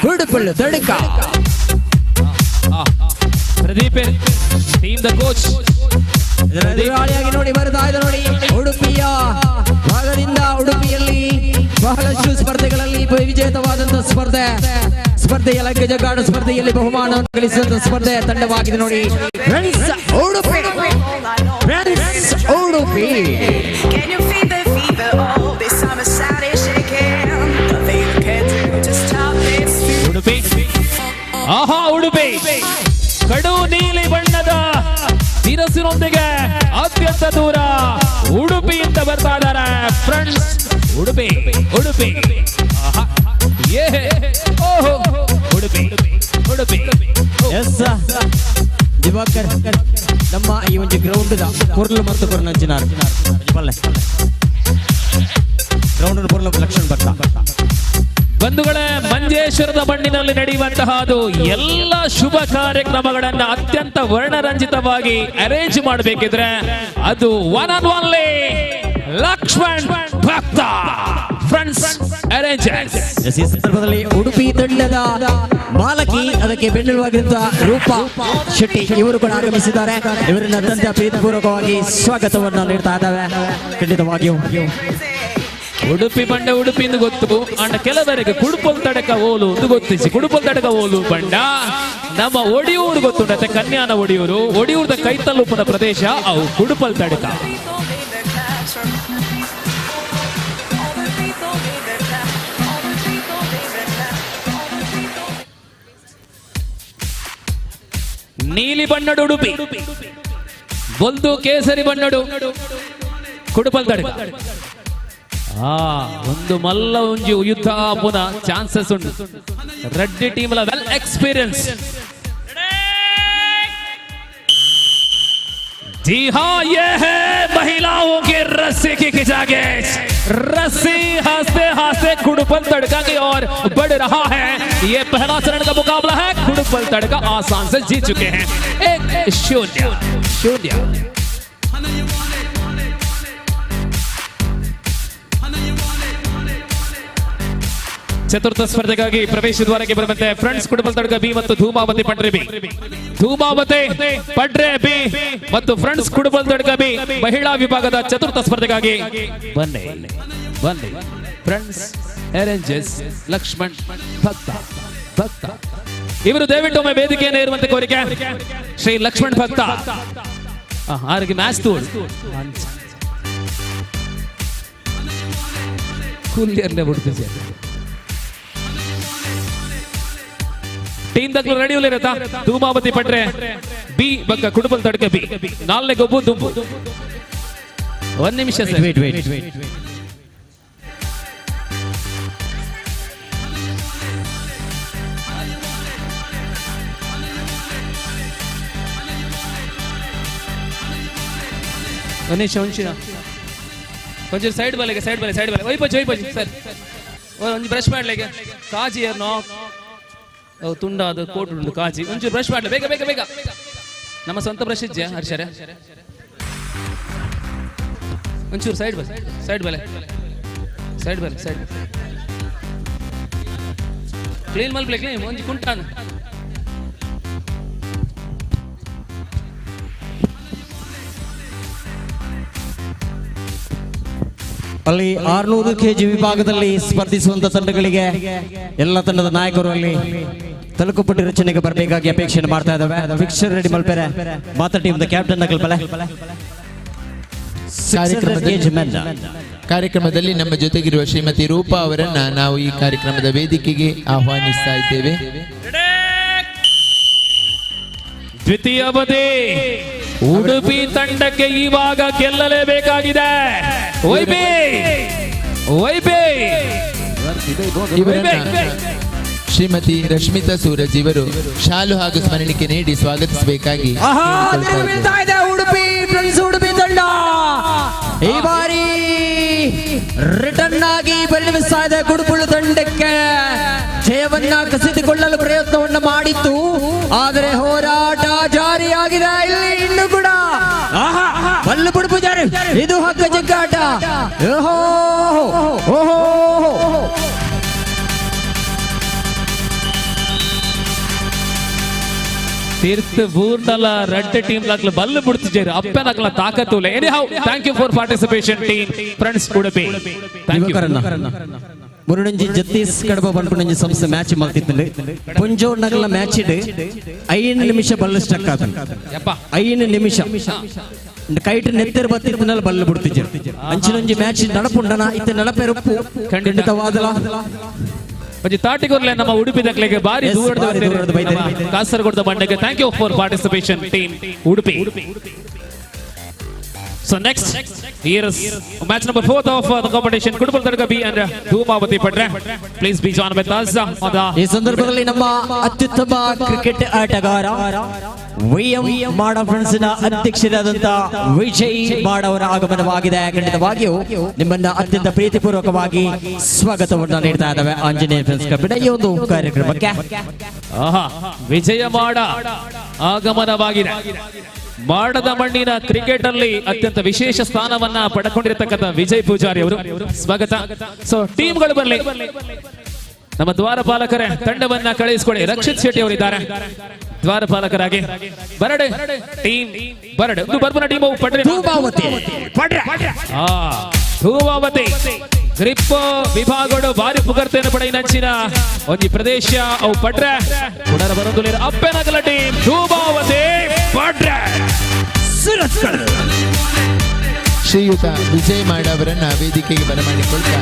Gudupallu Tadka. Pradeep team the coach ಎದುರಾಳಿಯಾಗಿ ನೋಡಿ ಬರ್ತಾ ಇದೆ ನೋಡಿ ಉಡುಪಿಯ ಭಾಗದಿಂದ. ಉಡುಪಿಯಲ್ಲಿ ಬಹಳಷ್ಟು ಸ್ಪರ್ಧೆಗಳಲ್ಲಿ ವಿಜೇತವಾದಂತಹ ಸ್ಪರ್ಧೆ ಸ್ಪರ್ಧೆಯ ಜಗ್ಗಾಟ ಸ್ಪರ್ಧೆಯಲ್ಲಿ ಬಹುಮಾನವನ್ನು ಗಳಿಸಿದಂತಹ ಸ್ಪರ್ಧೆ ತಂಡವಾಗಿದೆ ನೋಡಿ friends Udupi. Friends Udupi. Udupi. ಆಹಾ, ಉಡುಪಿ ಕಡು ನೀಲಿ ಬಣ್ಣದ ಶಿರಸಿನೊಂದಿಗೆ ಅತ್ಯಂತ ದೂರ ಉಡುಪಿಯಿಂದ ಬರ್ತಾ ಇದ್ದಾರೆ ಫ್ರೆಂಡ್ಸ್ ಉಡುಪಿ. ಉಡುಪಿ ಏ ಓಹೋ ಉಡುಪಿ ಉಡುಪಿ. ಎಸ್ ದಿವಾಕರ್, ನಮ್ಮ ಈ ಒಂದು ಗ್ರೌಂಡ್ ಪೊರ್ಲು ಮತ್ತು ಕೊರ್ನಂಚಿನಾರ್ ಗ್ರೌಂಡ್ ಪೊರ್ಲು ಲಕ್ಷಣ ಬರ್ತಾ. ಬಂಧುಗಳೇ, ಮಂಜೇಶ್ವರದ ಮಣ್ಣಿನಲ್ಲಿ ನಡೆಯುವಂತಹ ಅದು ಎಲ್ಲ ಶುಭ ಕಾರ್ಯಕ್ರಮಗಳನ್ನ ಅತ್ಯಂತ ವರ್ಣರಂಜಿತವಾಗಿ ಅರೇಂಜ್ ಮಾಡಬೇಕಿದ್ರೆ ಅದು one and only Lakshman Bhakta friends arrangers. ಈ ಸಂದರ್ಭದಲ್ಲಿ ಉಡುಪಿ ತಂಡದ ಮಾಲಕಿ, ಅದಕ್ಕೆ ಬೆನ್ನೆಲುಬಾಗಿರುವ ರೂಪಾ ಶೆಟ್ಟಿ ಇವರು ಕೂಡ ಆಗಮಿಸಿದ್ದಾರೆ. ಇವರನ್ನ ಅತ್ಯಂತ ಪ್ರೀತಿಪೂರ್ವಕವಾಗಿ ಸ್ವಾಗತವನ್ನು ನೀಡ್ತಾ ಇದ್ದಾವೆ. ಖಂಡಿತವಾಗಿಯೂ ಉಡುಪಿ ಬಂಡ ಉಡುಪಿ ಎಂದು ಗೊತ್ತು ಅಂಡ ಕೆಲವರಿಗೆ ಕುಡುಪಲ್ ತಡಕ ಓಲು ಎಂದು ಗೊತ್ತಿಸಿ ಕುಡುಪಲ್ ತಡಕ ಓಲು ಬಂಡ ನಮ್ಮ ಒಡಿಯೂರು ಗೊತ್ತುಂಡತೆ ಕನ್ಯಾನ ಒಡಿಯೂರು ಒಡಿಯೂರದ ಕೈತಲ್ಲುಪ್ಪನ ಪ್ರದೇಶ ಅವು ಕುಡುಪಲ್ ತಡಕ. ನೀಲಿ ಬಣ್ಣಡು ಉಡುಪಿ ಬೊಲ್ದು ಕೇಸರಿ ಬಣ್ಣಡು ಕುಡುಪಲ್ ತಡಕ. ಆ ಒಂದು ಮಲ್ಲ ಒಂಜಿ ಯುದ್ಧ ಪುನಃ ಚಾನ್ಸಸ್ ಉಂಟು. Ready team well experience. जी हाँ, ये है महिलाओं के रस्सी की खिंचाखेंच। रस्सी हंसते हंसते कुडुपल तड़का की ओर बढ़ रहा है। ये पहला चरण का मुकाबला है। कुडुपल तड़का आसान से जीत चुके हैं 1-0। ಚತುರ್ಥ ಸ್ಪರ್ಧೆಗಾಗಿ ಪ್ರವೇಶ ದ್ವಾರಕ್ಕೆ ಬರುವಂತೆ ಫ್ರೆಂಡ್ಸ್ ಕುಡುಪಲ್ ತಡ್ಕ ಬಿ ಮತ್ತು ಧೂಮಾವತಿ ಪಡ್ರೆ ಬಿ. ಧೂಮಾವತಿ ಪಡ್ರೆ ಬಿ ಮತ್ತು ಫ್ರೆಂಡ್ಸ್ ಕುಡುಪಲ್ ತಡ್ಕ ಬಿ ಮಹಿಳಾ ವಿಭಾಗದ ಚತುರ್ಥ ಸ್ಪರ್ಧೆಗಾಗಿ ಬನ್ನಿ ಬನ್ನಿ. ಫ್ರೆಂಡ್ಸ್ ಅರೇಂಜಸ್ ಲಕ್ಷ್ಮಣ್ ಭಕ್ತ ಭಕ್ತ ಇವರು ದಯವಿಟ್ಟು ಒಮ್ಮೆ ವೇದಿಕೆಯನ್ನು ಇರುವಂತೆ ಕೋರಿಕೆ. ಶ್ರೀ ಲಕ್ಷ್ಮಣ್ ಭಕ್ತ ಆರಿಗೆ ಮ್ಯಾಚ್ ತೋಳು ಕೂಲಿಯರ್ಲೆ ಬಿಡ್ತೀವಿ. ಟೀಮ್ ದಕ್ಲು ರೆಡಿ ಇರತ್ತಾ? ಧೂಮಾವತಿ ಪಟ್ರೆ ಬಿ ಬಕ್ಕ ಕುಡುಪಲ್ ತಡ್ಕ ಬಿ ನಾಲ್ನೇ ಗೊಬ್ಬು ದುಂಬು. ಒಂದ್ ನಿಮಿಷ ಸರ್. ವೇಟ್ ವೇಟ್ ವೇಟ್ ಒಂದ್ ನಿಮಿಷ ಒಂದ್ ಒಂಚೂರು ಸೈಡ್ ಬಲೆಗೆ ಸೈಡ್ ಬಲೆ ಸೈಡ್ ಬಲೆ ಒಯ್ಪಚ್ಚಿ ಒಯ್ಪಚ್ಚಿ ಸರ್ ಒಂಜಿ ಬ್ರಷ್ ಮಾಡ್ಲಿಕ್ಕೆ ಕಾಜಿ ಏರ್ನೋ ತುಂಡಾದ ಕೋಟ್ ಉಂಟು ಕಾಜಿ ಒಂಚೂರು ಬ್ರಷ್ ಮಾಡ್ಲಿ ಬೇಗ ಬೇಗ ಬೇಗ. ನಮ್ಮ ಸ್ವಂತ ಬ್ರಷ್ ಇಜ್ಜೆ ಹರ್ಷರೇ. ಒಂಚೂರು ಸೈಡ್ ಬಲೆ ಸೈಡ್ ಬಲೆ ಸೈಡ್ ಬಲೆ ಸೈಡ್ ಕ್ಲೀನ್ ಮಲ್ಪ್ಲೆ ಕ್ಲೀನ್ ಒಂಜಿ ಕುಂಟಾನ. ಅಲ್ಲಿ 600 ಕೆಜಿ ವಿಭಾಗದಲ್ಲಿ ಸ್ಪರ್ಧಿಸುವಂತ ತಂಡಗಳಿಗೆ ಎಲ್ಲ ತಂಡದ ನಾಯಕರು ಅಲ್ಲಿ ತಲುಕುಪಟ್ಟಿ ರಚನೆಗೆ ಬರಬೇಕಾಗಿ ಅಪೇಕ್ಷೆಯನ್ನು ಮಾಡ್ತಾ ಇದ್ದಾವೆ. ಫಿಕ್ಸರ್ ರೆಡಿ ಮಲ್ಪೆರೆ ಮಾತಾ ಟೀಮ್ ಕ್ಯಾಪ್ಟನ್ ಕಲ್ಪಲೆ. ಕಾರ್ಯಕ್ರಮದಲ್ಲಿ ನಮ್ಮ ಜೊತೆಗಿರುವ ಶ್ರೀಮತಿ ರೂಪಾ ಅವರನ್ನ ನಾವು ಈ ಕಾರ್ಯಕ್ರಮದ ವೇದಿಕೆಗೆ ಆಹ್ವಾನಿಸ್ತಾ ಇದ್ದೇವೆ. ದ್ವಿತೀಯ ಅವಧಿ ಉಡುಪಿ ತಂಡಕ್ಕೆ ಇವಾಗ ಗೆಲ್ಲಲೇಬೇಕಾಗಿದೆ. ಶ್ರೀಮತಿ ರಶ್ಮಿತಾ ಸೂರಜ್ ಇವರು ಶಾಲು ಹಾಗೂ ಸ್ಮರಣಿಕೆ ನೀಡಿ ಸ್ವಾಗತಿಸಬೇಕಾಗಿ ಉಡುಪಿ ಫ್ರೆಂಡ್ಸ್ ಉಡುಪಿ ತಂಡ ಈ ಬಾರಿ ರಿಟರ್ನ್ ಆಗಿ ಪರಿಣಮಿಸ್ತಾ ಇದೆ. ಕುಡುಪುಳ್ಳು ತಂಡಕ್ಕೆ ಜಯವನ್ನ ಕಸಿದುಕೊಳ್ಳಲು ಪ್ರಯತ್ನವನ್ನು ಮಾಡಿತ್ತು, ಆದರೆ ಹೋರಾಟ ಜಾರಿಯಾಗಿದೆ. ಇಲ್ಲಿ ಇನ್ನು ಕೂಡ ಬಲ್ಲು ಬುಡುಪು ಜಾರಿ, ಇದು ಹಗ್ಗ ಜಗ್ಗಾಟ. ಓಹೋ ಓಹೋ ತೀರ್ಥ ಬೂರ್ನಲ ರೆಡ್ ಟೀಮ್ ಲಾಕ್ಲ ಬಲ್ಲು ಬಿಡ್ತಿದ್ದಾರೆ ಅಪ್ಪನಕ್ಲ ತಾಕತ್ತುಲೆ. Anyhow thank you for participation team friends Udupi. Thank you. ಮುರುಣಂಜಿ ಜತ್ತೀಸ್ ಕಡಬ ಬಂಪುಣಂಜಿ ಸಂಸ್ಥೆ ಮ್ಯಾಚ್ ಮಲ್ತಿತ್ತಂಡು ಪುಂಜೋ ನಗಲ ಮ್ಯಾಚ್ ಇಡು 5 ನಿಮಿಷ ಬಲ್ಲು ಸ್ಟಕ್ ಆತಂಡು. 5 ನಿಮಿಷ ಕೈಟ್ ನೆತ್ತೆರ್ ಬತ್ತಿತ್ತನಲ್ಲ ಬಲ್ಲು ಬಿಡ್ತಿದ್ದಾರೆ. ಅಂಚಿನಂಜಿ ಮ್ಯಾಚ್ ನಡಪುಂಡನ ಇತ್ತ ನಡಪೆರುಪ್ಪು ಖಂಡಿತವಾದಲ. ಒಂಜಿ ತಾಟಿಗೊರ್ಲೆ ನಮ್ಮ ಉಡುಪಿ ದಕ್ಲೆಗೆ ಬಾರಿ ದೂರದ ಕಾಸರಗೋಡದ ಬಂಡೆಗೆ. Thank you for participation team Udupi. So next here is match number 4 of the competition, Kudupal Tadka B and Dhumavati Padre. Please be joined with us on the ಈ ಸಂದರ್ಭದಲ್ಲಿ ನಮ್ಮ ಅತ್ಯುತ್ತಮ ಕ್ರಿಕೆಟ್ ಆಟಗಾರ ವಿಎಂ ಮಾಡ ಫ್ರೆಂಡ್ಸ್ ನ ಅಧ್ಯಕ್ಷರಾದಂತಹ ವಿಜಯ್ ಮಾಡ ಅವರ ಆಗಮನವಾಗಿದೆ. ಖಂಡಿತವಾಗಿಯೂ ನಿಮ್ಮನ್ನ ಅತ್ಯಂತ ಪ್ರೀತಿಪೂರ್ವಕವಾಗಿ ಸ್ವಾಗತವನ್ನು ನೀಡ್ತಾ ಇದ್ದಾವೆ ಆಂಜನೇಯ ಫ್ರೆಂಡ್ಸ್ ಕ್ಲಬ್ನ ಈ ಒಂದು ಕಾರ್ಯಕ್ರಮಕ್ಕೆ. ಆಹಾ, ವಿಜಯ ಮಾಡ ಆಗಮನವಾಗಿದೆ. ಮಾಡದ ಮಣ್ಣಿನ ಕ್ರಿಕೆಟ್ ಅಲ್ಲಿ ಅತ್ಯಂತ ವಿಶೇಷ ಸ್ಥಾನವನ್ನ ಪಡ್ಕೊಂಡಿರತಕ್ಕಂಥ ವಿಜಯ್ ಪೂಜಾರಿ ಅವರು ಸ್ವಾಗತ. ಸೊ ಟೀಮ್ಗಳು ಬರಲಿ, ನಮ್ಮ ದ್ವಾರಪಾಲಕರೇ ತಂಡವನ್ನ ಕಳುಹಿಸಿಕೊಡಿ. ರಕ್ಷಿತ್ ಶೆಟ್ಟಿ ಅವರಿದ್ದಾರೆ ದ್ವಾರಪಾಲಕರಾಗಿ. ಬರಡೆ ಟೀಮ್ ಬರಡೆ ಒಂದು ಬರ್ಬನ ಟೀಮ್ ಪಡ್ರೆ ಧೂಮಾವತಿ. ಧೂಮಾವತಿ ಗ್ರಿಪ್ ವಿಭಾಗಡು ಭಾರಿ ಪುಗರ್ತೆಯನ್ನು ಪಡೆಯಿನಂಚಿನ ಒಂಜಿ ಪ್ರದೇಶ ಅವು ಪಡ್ರೆ ಕುಡರ ಬರೊಂದುಲ್ಲೆರ್ ಅಪ್ಪೆನಗಲ ಟೀಮ್ ಧೂಮಾವತಿ ಪಡ್ರೆ ಸುರತ್ಕಲ್. ಶ್ರೀಯುತ ವಿಜಯ್ ಮಾಡ ಅವರನ್ನ ವೇದಿಕೆಗೆ ಬರಮಾಡಿಕೊಳ್ತಾ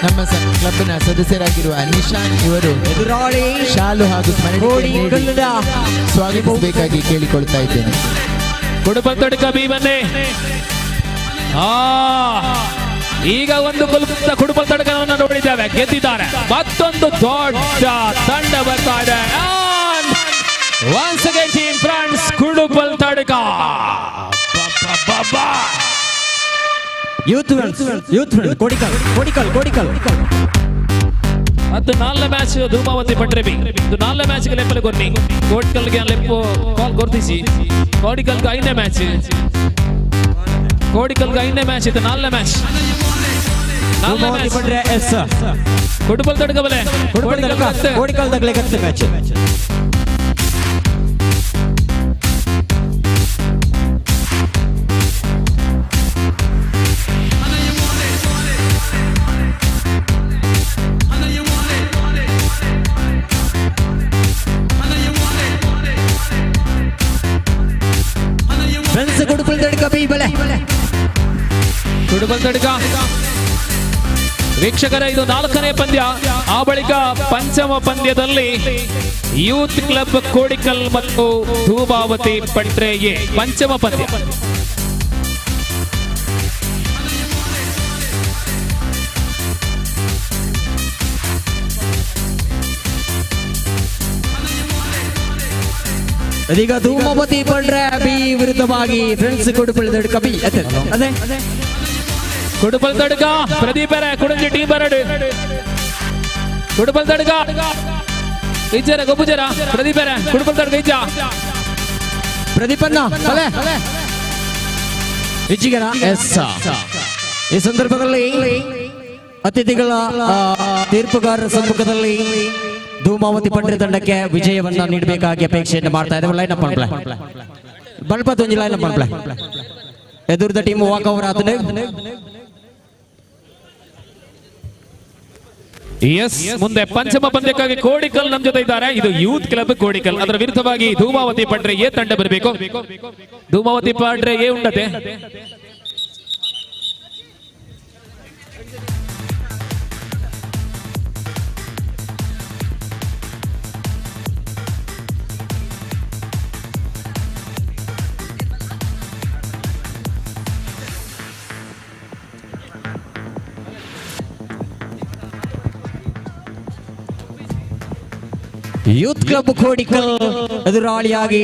ನಮ್ಮ ಕ್ಲಬ್ನ ಸದಸ್ಯರಾಗಿರುವ ನಿಶಾನ್ ಇವರು ಎದುರಾಳಿ ಶಾಲು ಹಾಗೂ ಸ್ಮರಣಿಕೆ ನೀಡಿ ಸ್ವಾಗತಿಸಬೇಕಾಗಿ ಕೇಳಿಕೊಳ್ತಾ ಇದ್ದೇನೆ. ಕುಡುಪಂತಡ್ಕ ಭೀಮನ್ನೇ ಈಗ ಒಂದು ಕುಲ್ಕುತ್ತ ಕುಡುಪಲ್ ತಡಕವನ್ನು ನೋಡಿದ್ದೇವೆ, ಗೆದ್ದಿದ್ದಾರೆ. ಮತ್ತೊಂದು ದೊಡ್ಡ ತಂಡ ಬರ್ತಾ ಇದೆ. Once again team friends Kuduppal Tadka. Youth youth Kodikal Kodikal Kodikal. ಅದು ನಾಲ್ನೇ ಮ್ಯಾಚ್ ಧೂಮಾವತಿ ಪಟ್ರೆ ಬಿ. ಇದು ನಾಲ್ನೇ ಮ್ಯಾಚ್ ಲೆಪ್ಪಲೆ ಕೊರ್ನಿ ಕೋಡಿಕಲ್ಗೆ ಲೆಪ್ಪು ಕಾಲ್ ಕೊರ್ತಿಸಿ. ಕೋಡಿಕಲ್ಗೆ ಐದನೇ ಮ್ಯಾಚ್, ಕೋಡಿಕಲ್ಗೆ ಐದನೇ ಮ್ಯಾಚ್, ಇದು ನಾಲ್ನೇ ಮ್ಯಾಚ್. ಧೂಮಾವತಿ ಪಟ್ರೆ ಎಸ್ ಕುಡುಪಲ್ ತಡ್ಕ ಬಲೆ. ಕುಡುಪಲ್ ತಡ್ಕ, ಕೋಡಿಕಲ್ ತಗ್ಲೆ ಕತ್ತೆ match. Friends Kudupal Tadka B ಬಲೆ. ಕುಡುಪಲ್ ತಡ್ಕ ವೀಕ್ಷಕರ, ಇದು ನಾಲ್ಕನೇ ಪಂದ್ಯ. ಆ ಬಳಿಕ ಪಂಚಮ ಪಂದ್ಯದಲ್ಲಿ ಯೂತ್ ಕ್ಲಬ್ ಕೋಡಿಕಲ್ ಮತ್ತು ಧೂಮಾವತಿ ಪಟ್ರೆ ಎ ಪಂಚಮ ಪಂದ್ಯ. ಇದೀಗ ಧೂಮಾವತಿ ಪಟ್ರೆ ಬಿ ವಿರುದ್ಧವಾಗಿ ಫ್ರೆಂಡ್ಸ್ ಕುಡುಪಲ್ ತಡ್ಕ ಬಿ. ಅದೇ ಅದೇ ಕುಡುಪಲ್ ತಡ್ಕ ಪ್ರದೀಪರ ಕುಡಂಜಿ ಟೀಮ್ ಬರಡು. ಕುಡುಪಲ್ ತಡ್ಕ ಇಜ್ಜರ ಗೊಬ್ಬುಜರ ಪ್ರದೀಪರ ಕುಡುಪಲ್ ತಡ್ಕ ಇಜ್ಜ ಪ್ರದೀಪನ್ನ ಬಲೆ ವಿಜಿಗರ ಎಸ್. ಈ ಸಂದರ್ಭದಲ್ಲಿ ಅತಿಥಿಗಳ ತೀರ್ಪುಗಾರರ ಸಮ್ಮುಖದಲ್ಲಿ ಧೂಮಾವತಿ ಪಟ್ರೆ ತಂಡಕ್ಕೆ ವಿಜಯವನ್ನ ನೀಡಬೇಕಾಗಿ ಅಪೇಕ್ಷೆಯನ್ನು ಮಾಡ್ತಾ ಇದ್ದೇವೆ. ಲೈನ್ ಅಪ್ ಅನ್ಪ್ಲೆ ಬಲ್ಪತ್ ಒಂಜಿ ಲೈನ್ ಅಪ್ ಅನ್ಪ್ಲೆ. ಎದುರ್ದ ಟೀಮ್ ವಾಕ್ ಓವರ್ ಆತನೆ. ಎಸ್, ಮುಂದೆ ಪಂಚಮ ಪಂದ್ಯಕ್ಕಾಗಿ ಕೋಡಿಕಲ್ ನಮ್ಮ ಜೊತೆ ಇದ್ದಾರೆ. ಇದು ಯೂತ್ ಕ್ಲಬ್ ಕೋಡಿಕಲ್, ಅದರ ವಿರುದ್ಧವಾಗಿ ಧೂಮಾವತಿ ಪಟ್ರೆ ಎ ತಂಡ ಬರಬೇಕು. ಧೂಮಾವತಿ ಪಟ್ರೆ ಎ ಉಂಡತೆ. ಯೂತ್ ಕ್ಲಬ್ ಕೋಡಿಕಲ್ ಎದುರಾಳಿಯಾಗಿ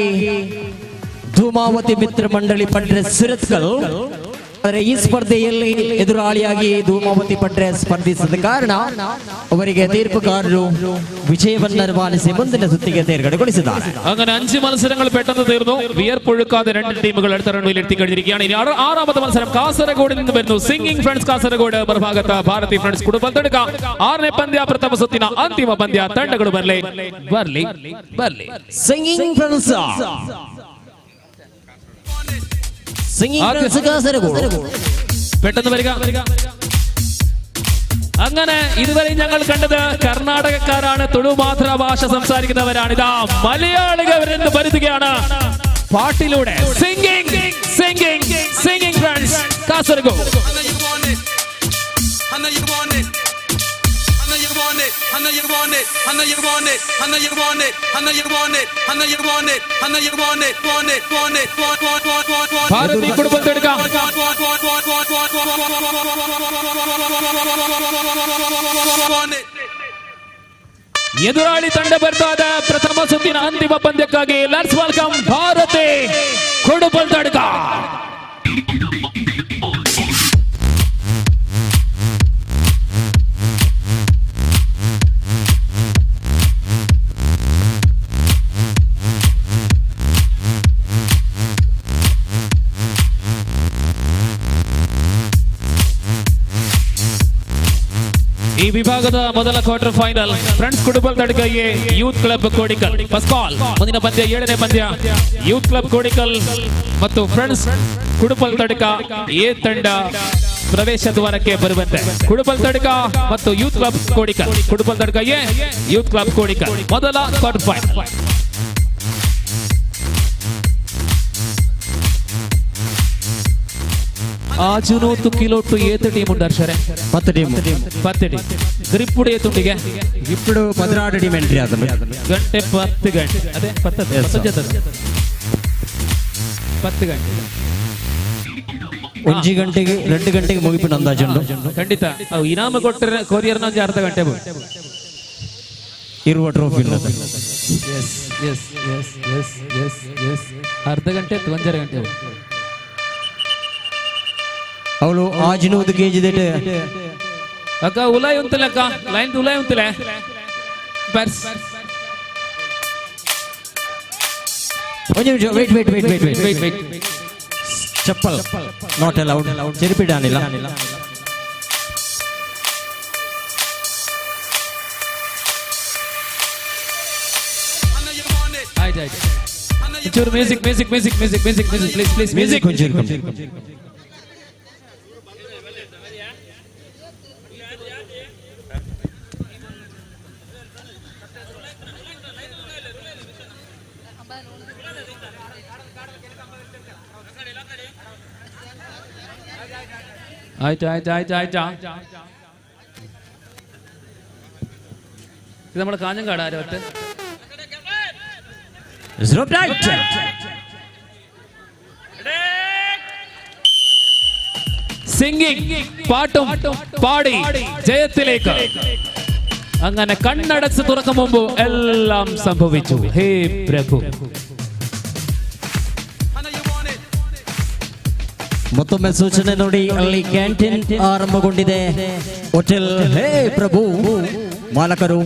ಧೂಮಾವತಿ ಮಿತ್ರ ಮಂಡಳಿ ಪಟ್ರೆ ಸುರತ್ಕಲ್. ಆದರೆ ಈ ಸ್ಪರ್ಧೆಯಲ್ಲಿ ಎದುರಾಳಿಯಾಗಿ ಧೂಮಾವತಿ ಪಟ್ರೆ ಸ್ಪರ್ಧಿಸಿದ ಕಾರಣ ಅವರಿಗೆ ತೀರ್ಪುಗಾರರು ವಿಜಯವನ್ನು ರವಾನಿಸಿ ಮುಂದಿನ ಸುತ್ತಿಗೆ ತೇರ್ಗಡೆಗೊಳಿಸಿದ್ದಾರೆ. അങ്ങനെ 5 മത്സരങ്ങൾ പെട്ടെന്ന് തീർന്നു. വിയർപ്പൊഴുക്കാതെ 2 ടീമുകൾ അടുത്ത റൗണ്ടിൽ എത്തിക്കഴിഞ്ഞിരിക്കുകയാണ്. ഇനി ആറാമത്തെ മത്സരം കാസർഗോഡിൽ നിന്ന് വരുന്നു. സിംഗിംഗ് ഫ്രണ്ട്സ് കാസർഗോഡ്, മറുഭാഗത്ത് ഭാരതി ഫ്രണ്ട്സ് കുടുംബത്തെടുക്ക. 6ನೇ ಪಂದ್ಯ ಪ್ರಥಮ ಸುತ್ತಿನ ಅಂತಿಮ ಪಂದ್ಯ. ತಂಡಗಳು ಬರ್ಲಿ ಬರ್ಲಿ ಬರ್ಲಿ. Singing friends, singing friends Kasaragod. പെട്ടെന്ന് വരിക. അങ്ങനെ ഇതുവരെ ഞങ്ങൾ കണ്ടത് കർണാടകക്കാരാണ്, തുളു മാതൃ ഭാഷ സംസാരിക്കുന്നവരാണ്. ഇതാ മലയാളികൾ എന്ന് വരുത്തുകയാണ് പാട്ടിലൂടെ. Singing singing singing friends Kasaragod. Bharathi കുടുംബത്തെടുക്കാം. ಎದುರಾಳಿ ತಂಡ ಬರ್ತಾದ ಪ್ರಥಮ ಸುತ್ತಿನ ಅಂತಿಮ ಪಂದ್ಯಕ್ಕಾಗಿ let's welcome Bharati Kuduppantadka. ಈ ವಿಭಾಗದ ಮೊದಲ ಕ್ವಾರ್ಟರ್ ಫೈನಲ್ ಫ್ರೆಂಡ್ಸ್ ಕುಡುಬಲ್ ತಡ್ಕಗೆ youth club Kodikal. First call ಮುಂದಿನ ಪಂದ್ಯ 7ನೇ ಪಂದ್ಯ ಯೂತ್ ಕ್ಲಬ್ ಕೋಡಿಕಲ್ ಮತ್ತು ಫ್ರೆಂಡ್ಸ್ ಕುಡುಪಲ್ ತಡ್ಕ ಎ ತಂಡ ಪ್ರವೇಶ ದ್ವಾರಕ್ಕೆ ಬರುವಂತೆ ಕುಡುಪಲ್ ತಡ್ಕ ಮತ್ತು youth club Kodikal. Kuduppal Tadka A, youth club Kodikal ಮೊದಲ ಕ್ವಾರ್ಟರ್ ಫೈನಲ್. ಆಜುನೂತು ಕಿಲೋಟು ಏತು ಟೀಮ್ ಉಂಡು ಅರ್ಷರೆ? 10 ಟೀಮ್. 10 ಟೀಮ್. ಗ್ರಿಪ್ಪುಡು ಏತುಂಡಿಗೆ? ಗ್ರಿಪ್ಪುಡು 16 ಟೀಮ್ ಎಂಟ್ರಿ ಆತಂಡು. ಗಂಟೆ 10 ಗಂಟೆ. ಅದೇ 10 10 10 ಗಂಟೆ. 1 ಗಂಟೆಗೆ 2 ಗಂಟೆಗೆ ಮುಗಿಪಿನ ಅಂದಾಜುಂಡು. ಖಂಡಿತ ಅವು ಇನಾಮ ಕೊಟ್ಟರೆ ಕೊರಿಯರ್ನ ಒಂಜಿ ಅರ್ಧ ಗಂಟೆ ಇರುವ trophy. Yes yes yes yes yes yes ಅರ್ಧ ಗಂಟೆ 1.5 ಗಂಟೆ. ಅವಳು ಆಜಿನೂದು ಕೆಜಿ that ಅಕ್ಕ ಉಲಾಯ್ ಉಂತಲೆ ಅಕ್ಕ ಲೈನ್ ಉಲಾಯ್ ಉಂತಲೆ ಬರ್ಸ್. ಒಂದು ನಿಮಿಷ, wait wait wait wait wait wait wait. Chappal not allowed, ಚೆರುಪಿಡಾನಿಲ್ಲ. ಆಯ್ತು ಆಯ್ತು, ಒಂಚೂರು music music music music music music please please music. ಒಂಚೂರು ಕಮ್ಮಿ. ಆಯ್ತು ಆಯ್ತು ಆಯ್ತು ಆಯ್ತಾ. ഇത് നമ്മുടെ കാഞ്ഞങ്ങാട് ആരവത്ത്. സിംഗിങ് പാട്ടും പാടി ജയത്തിലേക്ക്. അങ്ങനെ കണ്ണടച്ച് തുറക്കും മുമ്പ് എല്ലാം സംഭവിച്ചു. ഹേ പ്രഭു. ಮತ್ತೊಮ್ಮೆ ಸೂಚನೆ ನೋಡಿ, ಅಲ್ಲಿ ಕ್ಯಾಂಟೀನ್ ಆರಂಭಗೊಂಡಿದೆ. ಹೋಟೆಲ್ ಹೇ ಪ್ರಭು ಮಾಲಕರು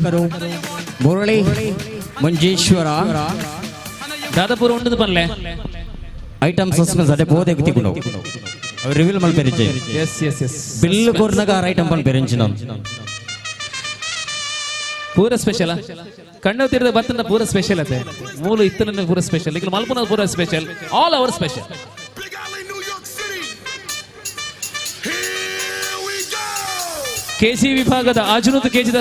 ಮುರಳಿ ಮಂಜೇಶ್ವರ. ದಾದಾಪುರ ಉಂಡದು ಪನ್ಲೆ ಐಟಮ್ ಸಸ್ಪೆನ್ಸ್ ಅದೇ ಬೋದೆ ತಿಕೊಂಡು ರಿವೀಲ್ ಮಲ್ಪೆರಿಂಚೆ. ಎಸ್ ಎಸ್ ಎಸ್ ಬಿಲ್ ಕೊರ್ನಗ ಆರ್ ಐಟಮ್ ಪನ್ಪೆರಿಂಚಿನ ಪೂರ ಸ್ಪೆಷಲ್. ಕಣ್ಣು ತಿರಿದ ಬತ್ತನ ಪೂರ ಸ್ಪೆಷಲ್ ಅದೇ ಮೂಲ ಇತ್ತನ ಪೂರ ಸ್ಪೆಷಲ್. ಈಗ ಮಲ್ಪನ ಪೂರ special, all our special. KG ವಿಭಾಗದ ಆಜುನೂತು ಕೆಜಿದ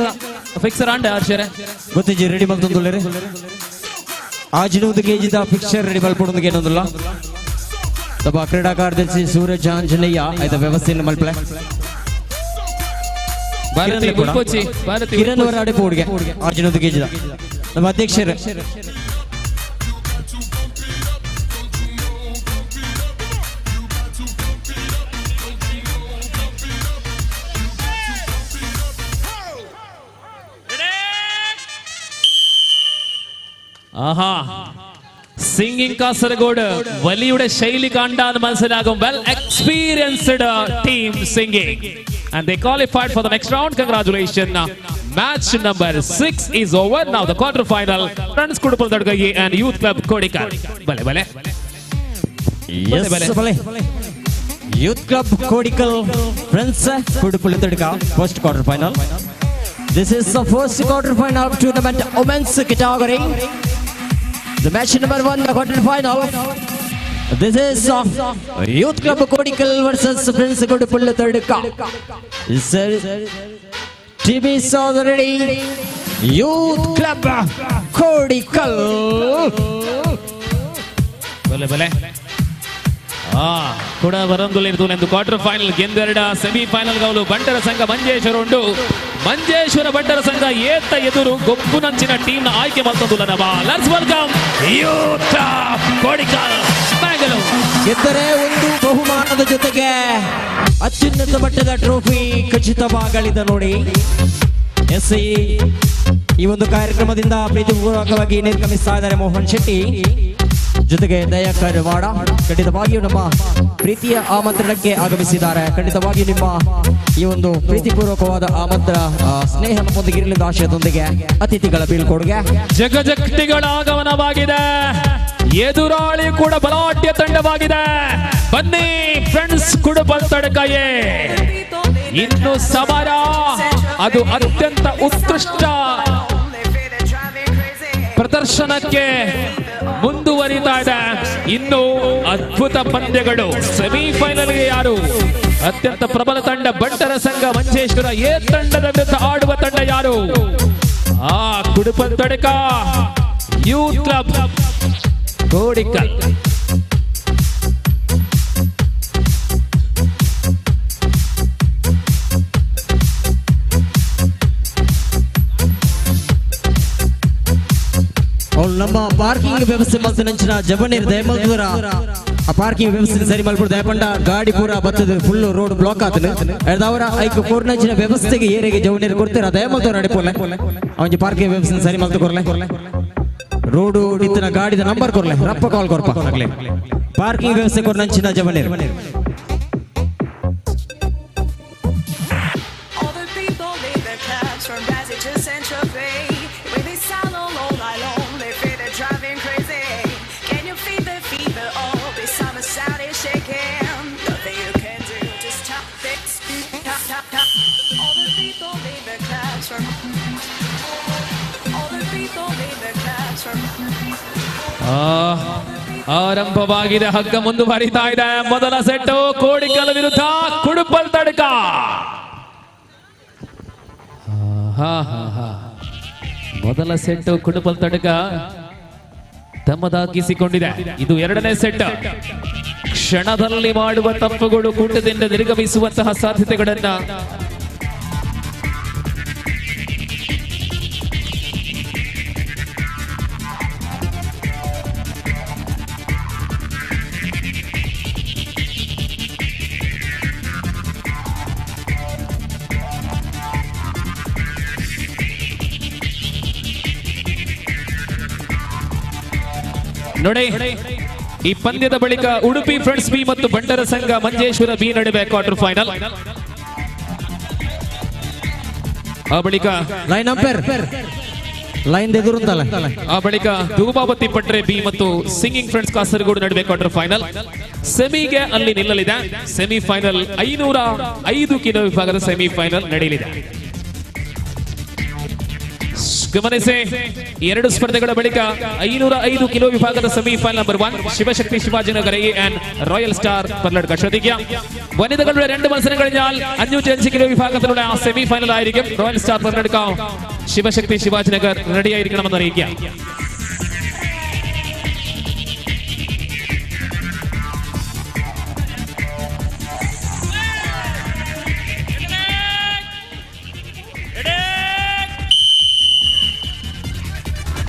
ಫಿಕ್ಸರ್ ಆಂಡ ಆರ್ಷರೆ ಗೊತ್ತಿಜಿ ರೆಡಿ ಮಲ್ತೊಂದುಲ್ಲೆರೆ. ಆಜಿನೂದು ಕೆಜಿದ ಫಿಕ್ಸರ್ ರೆಡಿ ಮಲ್ಪೊಡೊಂದು ಏನೊಂದುಲ್ಲ. ತಮ್ಮ ಕ್ರೀಡಾ ಕಾರ್ಯದರ್ಶಿ ಸೂರಜ್ ಆಂಜನೇಯ ಆಯ್ತ ವ್ಯವಸ್ಥೆಯನ್ನು ಮಲ್ಪಲೆ. ಭಾರತಿ ಉಲ್ಪೋಚಿ, ಭಾರತಿ ಕಿರಣ್ ಅವರ ಅಡೆಪು ಹುಡುಗೆ ಆಜಿನೂದು ಕೆಜಿದ ನಮ್ಮ ಅಧ್ಯಕ್ಷರು. ആഹാ, സിംഗിങ് കാസർഗോഡ് വലിയുടെ ശൈലി കണ്ടാൽ മനസ്സിലാകും. Well experienced team singing and they qualified for the next round. Congratulation. Match number 6 is over. Now the quarter final, friends Kuduppal Tadka and youth club Kodikal. ಬಲೆ ಬಲೆ Yes, ಬಲೆ. Youth club Kodikal friends Kuduppal Tadka first quarter final. This is the first quarter final of tournament women's category. The match number 1, the quarter final. This is Youth Club Kodikal versus Prince Kuduppal Tadka. TV already Youth Club Kodikal. ಬಲೆ ಬಲೆ ಆ ಕೂಡ ಬರಂದುಲಿರುವುದು quarter final ಗೆಂದೆರಡ semifinal ಗೌಲು ಬಂಟರ ಸಂಘ ಮಂಜೇಶ್ವರ ಉಂಟು. ಮಂಜೇಶ್ವರ ಬಂಟರ ಸಂಘ ಏತ ಎದುರು ಗೊಪ್ಪುನಂಚಿನ ಟೀಮ್ನ ಆಯ್ಕೆ ಮಾಡ್ತಂದುಲ್ಲ. Let's welcome youth club Kodikal Mangalore. ಗೆದ್ದರೆ ಒಂದು ಬಹುಮಾನದ ಜೊತೆಗೆ ಅತ್ಯುನ್ನತ ಮಟ್ಟದ ಟ್ರೋಫಿ ಖಚಿತವಾಗಲಿದೆ ನೋಡಿ. ಎಸ್ ಈ ಒಂದು ಕಾರ್ಯಕ್ರಮದಿಂದ ಪ್ರೀತಿಪೂರ್ವಕವಾಗಿ ನಿರ್ಗಮಿಸ್ತಾ ಇದ್ದಾರೆ ಮೋಹನ್ ಶೆಟ್ಟಿ ಜೊತೆಗೆ ದಯಾಕರ್ ವಾಡ. ಖಂಡಿತವಾಗಿಯೂ ನಮ್ಮ ಪ್ರೀತಿಯ ಆಮಂತ್ರಣಕ್ಕೆ ಆಗಮಿಸಿದ್ದಾರೆ. ಖಂಡಿತವಾಗಿಯೂ ನಿಮ್ಮ ಈ ಒಂದು ಪ್ರೀತಿಪೂರ್ವಕವಾದ ಆಮಂತ್ರಣ ಸ್ನೇಹ ನಮ್ಮೊಂದಿಗೆ ಇರಲಿದ್ದ ಆಶಯದೊಂದಿಗೆ ಅತಿಥಿಗಳ ಬೀಳ್ಕೊಡುಗೆ. ಜಗಜಕ್ತಿಗಳ ಆಗಮನವಾಗಿದೆ. ಎದುರಾಳಿ ಕೂಡ ಬಲಾಢ್ಯ ತಂಡವಾಗಿದೆ. ಬನ್ನಿ ಫ್ರೆಂಡ್ಸ್ ಕುಡುಪಲ್ ತಡಕಯೇ. ಇನ್ನು ಸಮರ ಅದು ಅತ್ಯಂತ ಉತ್ಕೃಷ್ಟ ಪ್ರದರ್ಶನಕ್ಕೆ ಮುಂದುವರಿತಾ ಇದೆ. ಇನ್ನು ಅದ್ಭುತ ಪಂದ್ಯಗಳು. ಸೆಮಿಫೈನಲ್ಗೆ ಯಾರು ಅತ್ಯಂತ ಪ್ರಬಲ ತಂಡ ಬಂಟರ ಸಂಘ ಮಂಜೇಶ್ವರ ಎ ತಂಡದ ವಿರುದ್ಧ ಆಡುವ ತಂಡ ಯಾರು? ಆ ಕುಡುಪಂತಡ್ಕ ಯೂತ್ ಕ್ಲಬ್ ಕೋಡಿಕಲ್. ನಮ್ಮ ಪಾರ್ಕಿಂಗ್ ವ್ಯವಸ್ಥೆ ಮಲ್ತಿನಂಚಿನ ಜಬನೀರ್ ದಯಮಲ್ದೂರ ಆ ಪಾರ್ಕಿಂಗ್ ವ್ಯವಸ್ಥೆ ಸರಿ ಮಲ್ಪುಡು ದಯಪಂಡ ಗಾಡಿ ಪೂರ ಬತ್ತದ ಫುಲ್ ರೋಡ್ ಬ್ಲಾಕ್ ಆತನ ಅವರ ಐಕ್ ಕೋರ್ನಂಚಿನ ವ್ಯವಸ್ಥೆಗೆ ಏರಿಗೆ ಜವನೀರ್ ಕೊಡ್ತೀರ ದಯಮಲ್ದೂರ ಅಡಿಪೋಲೆ ಅವಂಜಿ ಪಾರ್ಕಿಂಗ್ ವ್ಯವಸ್ಥೆ ಸರಿ ಮಲ್ತು ಕೊರ್ಲೆ ರೋಡು ಇತ್ತಿನ ಗಾಡಿದ ನಂಬರ್ ಕೊರ್ಲೆ ರಪ್ಪ ಕಾಲ್ ಕೊರ್ಪ ಪಾರ್ಕಿಂಗ್ ವ್ಯವಸ್ಥೆ ಕೊರ್ನಂಚಿನ ಜವನೀರ್. ಆರಂಭವಾಗಿದೆ ಹಗ್ಗ ಮುಂದುವರಿತಾ ಇದೆ. ಮೊದಲ ಸೆಟ್ ಕೋಡಿಕಲ್ ವಿರುದ್ಧ ಕುಡುಪಲ್ ತಡ್ಕ. ಮೊದಲ ಸೆಟ್ ಕುಡುಪಲ್ ತಡ್ಕ ತಮ್ಮದಾಗಿಸಿಕೊಂಡಿದೆ. ಇದು ಎರಡನೇ ಸೆಟ್. ಕ್ಷಣದಲ್ಲಿ ಮಾಡುವ ತಪ್ಪುಗಳು ಕೂಟದಿಂದ ನಿರ್ಗಮಿಸುವಂತಹ ಸಾಧ್ಯತೆಗಳನ್ನ ನೋಡಿ. ಈ ಪಂದ್ಯದ ಬಳಿಕ ಉಡುಪಿ ಫ್ರೆಂಡ್ಸ್ ಬಿ ಮತ್ತು ಬಂಟರ ಸಂಘ ಮಂಜೇಶ್ವರ ಬಿ ನಡುವೆ ಕ್ವಾರ್ಟರ್ ಫೈನಲ್. ಆ ಬಳಿಕ ಲೈನ್ ಅಂಪೇರ್ ಲೈನ್ ಎದುರುಂತಲ್ಲ. ಆ ಬಳಿಕ ಧೂಮಾವತಿ ಪಟ್ರೆ ಬಿ ಮತ್ತು ಸಿಂಗಿಂಗ್ ಫ್ರೆಂಡ್ಸ್ ಕಾಸರಗೋಡು ನಡುವೆ ಕ್ವಾರ್ಟರ್ ಫೈನಲ್. ಸೆಮಿಗೆ ಅಲ್ಲಿ ನಿಲ್ಲಲಿದೆ. ಸೆಮಿ ಫೈನಲ್ 505 ಕಿಲೋ ವಿಭಾಗದ ಸೆಮಿ ಫೈನಲ್ ನಡೆಯಲಿದೆ. ಗಮನಿಸಿ, ಎರಡು ಸ್ಪರ್ಧೆಗಳ ಬಳಿಕ 505 ಕಿಲೋ ವಿಭಾಗದ semifinal number 1 Shivashakti Shivajinagar A and royal star Perladka. ശ്രദ്ധിക്കുക, വനിതകളുടെ 2 മത്സരം കഴിഞ്ഞാൽ 505 കിലോ വിഭാഗത്തിലുള്ള സെമി ഫൈനൽ ആയിരിക്കും. റോയൽ സ്റ്റാർ പർലഡ്ക ശിവശക്തി ശിവാജിനഗർ റെഡിയായിരിക്കണമെന്ന് അറിയിക്കുക.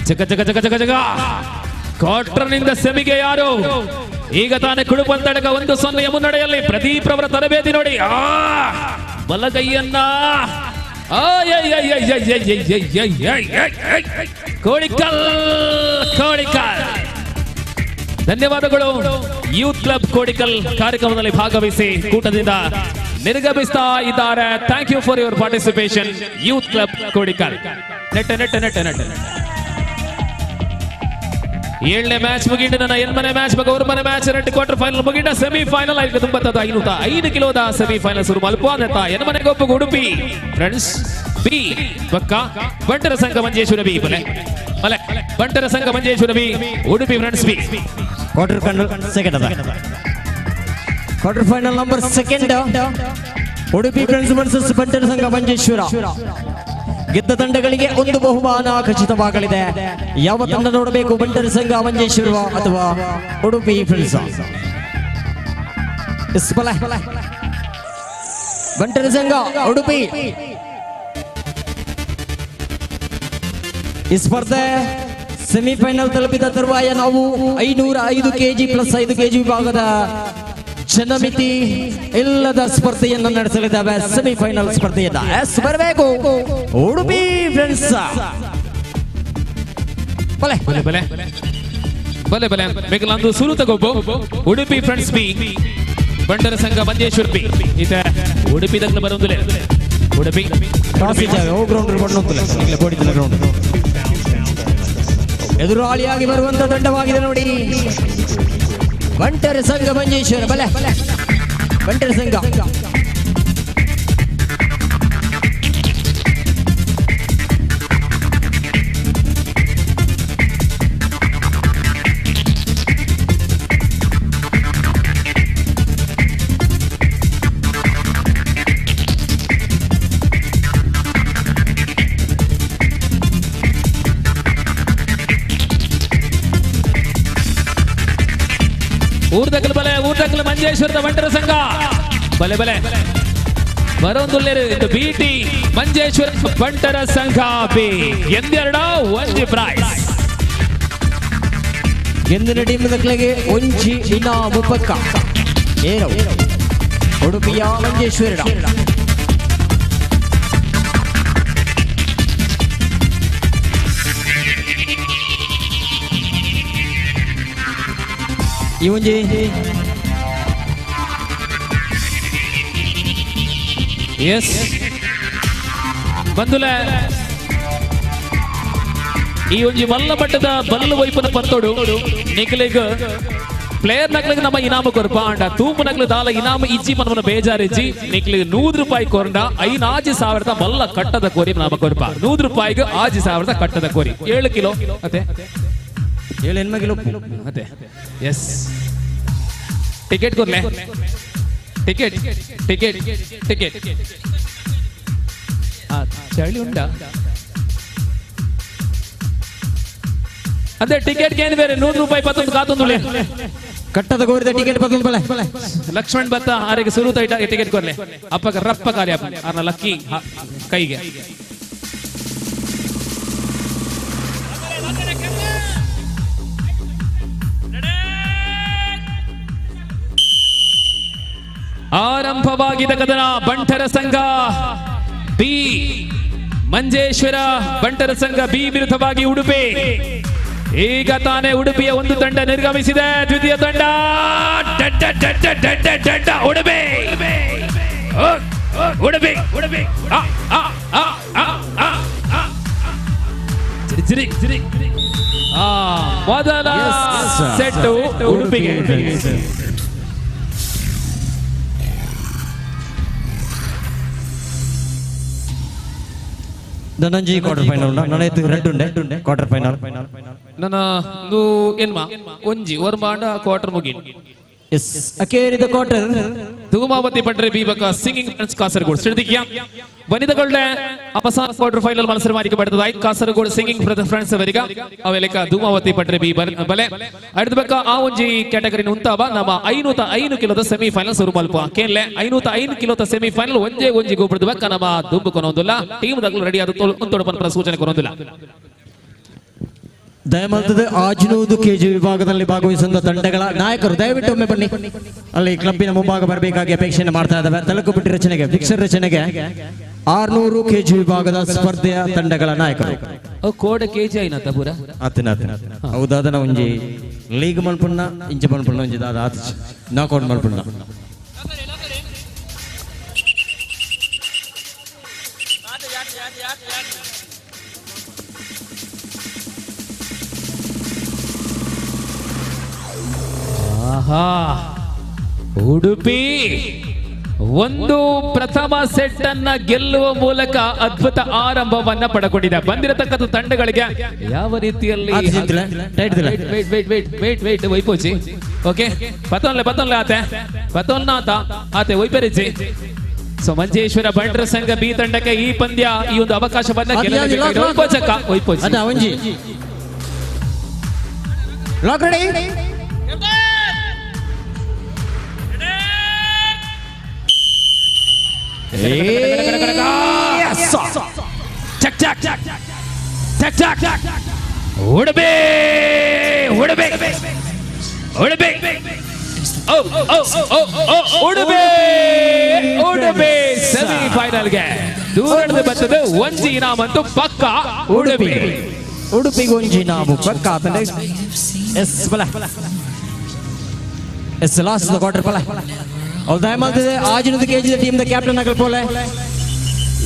ಜಗ ಜಗ ಜಗ ಜಗ ಜಗ ಕ್ವಾರ್ಟರ್ನಿಂದ ಸೆಮಿಗೆ ಯಾರು? ಈಗ ತಾನೇ ಕುಡುಪಂತಡಕ 1-0 ಮುನ್ನಡೆಯಲ್ಲಿ. ಪ್ರದೀಪ್ ರವರ ತರಬೇತಿ ನೋಡಿ. ಆ ಬಲಗೈಯನ್ನ ಕೋಡಿಕಲ್ ಕೋಡಿಕಲ್. ಧನ್ಯವಾದಗಳು ಯೂತ್ ಕ್ಲಬ್ ಕೋಡಿಕಲ್ ಕಾರ್ಯಕ್ರಮದಲ್ಲಿ ಭಾಗವಹಿಸಿ ಕೂಟದಿಂದ ನಿರ್ಗಮಿಸ್ತಾ ಇದ್ದಾರೆ. Thank you for your participation youth club Kodikal. ನೆಟ್ಟ ನೆಟ್ಟ ನೆಟ್ಟ ನೆಟ್ಟ 7ನೇ ಮ್ಯಾಚ್ ಮುಗಿಂಡ ನನ್ನ 8ನೇ ಮ್ಯಾಚ್ ಬಗ್ಗೆ 9ನೇ ಮ್ಯಾಚ್ 2 ಕ್ವಾರ್ಟರ್ ಫೈನಲ್ ಮುಗಿಂಡ ಸೆಮಿ ಫೈನಲ್ ಆಯ್ತು. 505 ಕಿಲೋದ ಸೆಮಿ ಫೈನಲ್ ಶುರು ಮಲ್ಪುವಂತ ಎನ್ಮನೆ ಗೊಬ್ಬ ಉಡುಪಿ ಫ್ರೆಂಡ್ಸ್ ಬಿ ಪಕ್ಕ ಬಂಟರ ಸಂಘ ಮಂಜೇಶ್ವರ ಬಿ ಬಲೆ ಬಲೆ ಬಂಟರ ಸಂಘ Manjeshwar B Udupi friends B quarter final second ಅದ. Quarter final number second Udupi friends versus ಬಂಟರ ಸಂಘ ಮಂಜೇಶ್ವರ. ಗೆದ್ದ ತಂಡಗಳಿಗೆ ಒಂದು ಬಹುಮಾನ ಖಚಿತವಾಗಲಿದೆ. ಯಾವ ತಂಡ ನೋಡಬೇಕು? ಬಂಟರ ಸಂಘ ಮಂಜೇಶ್ವರ ಅಥವಾ ಉಡುಪಿ ಫ್ರೆಂಡ್ಸ್? ಬಂಟರ ಸಂಘ ಉಡುಪಿ. ಈ ಸ್ಪರ್ಧೆ ಸೆಮಿಫೈನಲ್ ತಲುಪಿದ ತರುವಾಯ ನಾವು 505 ಕೆಜಿ ಪ್ಲಸ್ 5 ಕೆಜಿ ವಿಭಾಗದ ಜನಮಿತಿ ಇಲ್ಲದ ಸ್ಪರ್ಧೆಯನ್ನು ನಡೆಸಲಿದ್ದಾವೆ. ಸೆಮಿಫೈನಲ್ ಸ್ಪರ್ಧೆಯನ್ನ ಎಸ್ ಬರಬೇಕು ಉಡುಪಿ ಫ್ರೆಂಡ್ಸ್. ಬಲೆ ಬಲೆ ಬಲೆ ಬಲೆ ಬಲೆ ಮೇಘಲಂದು ಸುರು ತಗೊಬ್ಬು ಉಡುಪಿ ಫ್ರೆಂಡ್ಸ್ ಬಿ ಬಂಟರ ಸಂಘ ಮಂಜೇಶ್ವರ ಬಿ. ಈತ ಉಡುಪಿ ದಗ್ನ ಬರೋದಿಲ್ಲ. ಉಡುಪಿ ಗ್ರೌಂಡ್ ಎದುರಾಳಿಯಾಗಿ ಬರುವಂತ ತಂಡವಾಗಿದೆ ನೋಡಿ ಬಂಟರ ಸಂಘ ಮಂಜೇಶ್ವರ. ಬಲೆ ಬಂಟರ ಸಂಘ. ಊರ್ದಕಲ್ ಬಲೆ ಊರ್ದಕಲ್ ಮಂಜೇಶ್ವರದ ಬಂಟರ ಸಂಘ ಬಲೆ ಬಲೆ ಬರೋಂದುಲ್ಲೇರು ಇದು ಬಿಟಿ ಮಂಜೇಶ್ವರ ಬಂಟರ ಸಂಘ ಬಿ ಎಂದೆರಡ ಒಂಜಿ ಪ್ರೈಸ್ ಎಂದಿನ ಟೀಮ್ ದಕ್ಲೆಗೆ ಒಂಜಿ ಇನಾಮು ಪಕ್ಕ ಏರವು ಉಡುಪಿಯ ಮಂಜೇಶ್ವರ ಈ ಒಂಜಿ ಎಸ್ ಬಂದುಲೆ ಈ ಒಂಜಿ ಮಲ್ಲ ಮಟ್ಟದ ಬಲ್ಲು ವೈಪನ ಪತ್ತೋಡು ನಿಕ್ಲೆಗ್ ಪ್ಲೇಯರ್ ನಕ್ಲಿಗೆ ನಮ್ಮ ಇನಾಮ ಕೊರ್ಪ ಅಂಡ ತೂಪು ನಕ್ಲು ದಾಲ ಇನಾಮ ಇಜ್ಜಿ ಮನವನ ಬೇಜಾರಿಜ್ಜಿ ನಿಕ್ಲಿಗೆ 100 ರೂಪಾಯಿ ಕೊರಂಡ 5,000 ಮಲ್ಲ ಕಟ್ಟದ ಕೋರಿ ನಾಮ ಕೊರ್ಪ 100 ರೂಪಾಯಿಗೆ 5,000 ಕಟ್ಟದ ಕೋರಿ 7 ಕಿಲೋ ಅತ್ತೆ 7 ಕಿಲೋ ಅತ್ತೆ ಎಸ್ ಟಿಕೆಟ್ ಕೊರ್ಲೆ ಟಿಕೆಟ್ ಟಿಕೆಟ್ ಟಿಕೆಟ್ ಚಳಿ ಉಂಟಾ ಅದೇ ಟಿಕೆಟ್ ಏನು ಬೇರೆ 100 ರೂಪಾಯಿ ಪತ್ತೊಂದು ಕಾತೊಂದು ಕಟ್ಟದ ಕೋರಿದ ಟಿಕೆಟ್ ಪತ್ತೊಂದು ಬಲೆ ಲಕ್ಷ್ಮಣ್ ಭತ್ತ ಆರಿಗೆ ಸುರುತ ಟಿಕೆಟ್ ಕೊರ್ಲೆ ಅಪ್ಪಗ ರಪ್ಪ ಕಾರ್ಯ ಅರ್ನ ಲಕ್ಕಿ ಕೈಗೆ ಆರಂಭವಾಗಿದ್ದ ಕದನ ಬಂಟರ ಸಂಘ ಬಿ ಮಂಜೇಶ್ವರ ಬಂಟರ ಸಂಘ ಬಿ ವಿರುದ್ಧವಾಗಿ ಉಡುಪಿ. ಈಗ ತಾನೇ ಉಡುಪಿಯ ಒಂದು ತಂಡ ನಿರ್ಗಮಿಸಿದೆ. ದ್ವಿತೀಯ ತಂಡ ಉಡುಪಿ ಉಡುಪಿ ಉಡುಪಿ ಮೊದಲ ಸೆಟ್ ಉಡುಪಿಗೆ. ಧನಂಜಿ ಕ್ವಾರ್ಟರ್ ಫೈನಲ್ ನನೈತು ರೆಡ್ ಉಂಡೆ ಕ್ವಾರ್ಟರ್ ಫೈನಲ್ ನನ್ನ ಒಂದು ಎನ್ಮ ಒಂಜಿ ಒರ್ಮಾಂಡ ಕ್ವಾರ್ಟರ್ ಮುಗಿನ್ ಎಸ್ ಅಕೇರಿದ ಕ್ವಾರ್ಟರ್ ಧೂಮಾವತಿ ಪಟ್ರೆ ಬೀಬಕ ಸಿಂಗಿಂಗ್ ಫ್ರೆಂಡ್ಸ್ ಕಾಸರಗೋಡು ಶ್ರೀದಿಕ್ಯ ವನಿತകളുടെ അവസാന ക്വാർട്ടർ ഫൈനൽ മത്സരമായിരിക്കപ്പെടുന്നതായി കാസർഗോഡ് സിംഗിംഗ് ഫ്രണ്ട്സ് വരിക ಅವೆಲೆಕ ಧೂಮಾವತಿ ಪಟ್ರೆ ಬಿ ಬಲೆ അടുത്ത ಬಕ್ಕ ಆ ಒಂಜಿ ಕ್ಯಾಟಗರಿ ಉಂತಾವ ನಮ್ಮ 505 ಕಿಲೋದ ಸೆಮಿ ಫೈನಲ್ ಸುರು ಮಲ್ಪ ಕೇನ್ಲೆ 505 ಕಿಲೋದ ಸೆಮಿ ಫೈನಲ್ ಒಂಜೇ ಒಂಜಿ ಗೋಪುರದ ಬಕ್ಕ ನಮ್ಮ ದುಂಬು ಕೊನೊಂದುಲ್ಲ ಟೀಮ್ ದಗ್ಲು ರೆಡಿ ಆದ ಒಂತೊಡು ಪನ್ಪರ ಸೂಚನೆ ಕೊನೊಂದುಲ್ಲ. ದಯಮಲ್ತದ 600 ಕೆಜಿ ವಿಭಾಗದಲ್ಲಿ ಭಾಗವಹಿಸಿದ ತಂಡಗಳ ನಾಯಕರು ದಯವಿಟ್ಟು ಒಮ್ಮೆ ಬನ್ನಿ, ಅಲ್ಲಿ ಕ್ಲಬ್ಬಿನ ಮುಂಭಾಗ ಬರಬೇಕಾಗಿ ಅಪೇಕ್ಷೆಯನ್ನು ಮಾಡ್ತಾ ಇದ್ದಾವೆ. ತಲುಕುಬಿಟ್ಟಿ ರಚನೆಗೆ ಫಿಕ್ಸರ್ ರಚನೆಗೆ 600 ಕೆಜಿ ವಿಭಾಗದ ಸ್ಪರ್ಧೆಯ ತಂಡಗಳ ನಾಯಕರು. ಕೋಡ ಕೆಜಿ ಐನತ ಪೂರ ಆತನ ಆತನ ಹೌದಾದನ ಒಂಜಿ ಲೀಗ್ ಮಲ್ಪುಣ್ಣ ಇಂಚ ಮಲ್ಪುಣ್ಣ ಒಂಜಿ ದಾದ ಆತ ನಾಕೌಟ್ ಮಲ್ಪುಣ್ಣ. ಆಹಾ, ಉಡುಪಿ ಒಂದು ಪ್ರಥಮ ಸೆಟ್ ಅನ್ನ ಗೆಲ್ಲುವ ಮೂಲಕ ಅದ್ಭುತ ಆರಂಭವನ್ನ ಪಡ್ಕೊಂಡಿದೆ. ಬಂದಿರತಕ್ಕಂಥ ತಂಡಗಳಿಗೆ ಯಾವ ರೀತಿಯಲ್ಲಿ wait wait wait wait wait ವೈಪೋಚಿ okay ಪತೊನ್ಲೆ ಪತೊನ್ಲೆ ಆತೆ ಪತೊನ್ನ ಆತ ಆತೆ ವೈಪರಿಚಿ. ಸೊ ಮಂಜೇಶ್ವರ ಬಂಟರ ಸಂಘ ಬಿ ತಂಡಕ್ಕೆ ಈ ಪಂದ್ಯ ಈ ಒಂದು ಅವಕಾಶವನ್ನ ಗೆಲ್ಲಬೇಕಾಗಿದೆ. ವೈಪೋಚಕ್ಕ ವೈಪೋಚಿ ಉಡುಪಿ ಉಡುಪಿ ಉಡುಪಿ ಉಡುಪಿ ಉಡುಪಿ ಸೆಮಿ ಫೈನಲ್ಗೆ ದೂರದ ಬರ್ತದೆ. ಒಂಜಿ ಇನಾಮಂತೂ ಪಕ್ಕ ಉಡುಪಿ ಉಡುಪಿಗೆ ಒಂಜಿ ಇನಾಮು ಪಕ್ಕ. ಎಸ್ ಬಲ ಎಸ್ ಲಾಸ್ಟ್ ಕ್ವಾರ್ಟರ್ ಬಲ ಅವ್ರು ದಯಮಾಲ್ತಿದೆ 600 ಕೆಜಿ ಟೀಮ್ the captain ಆಗಲ್ ಪೋಲೆ.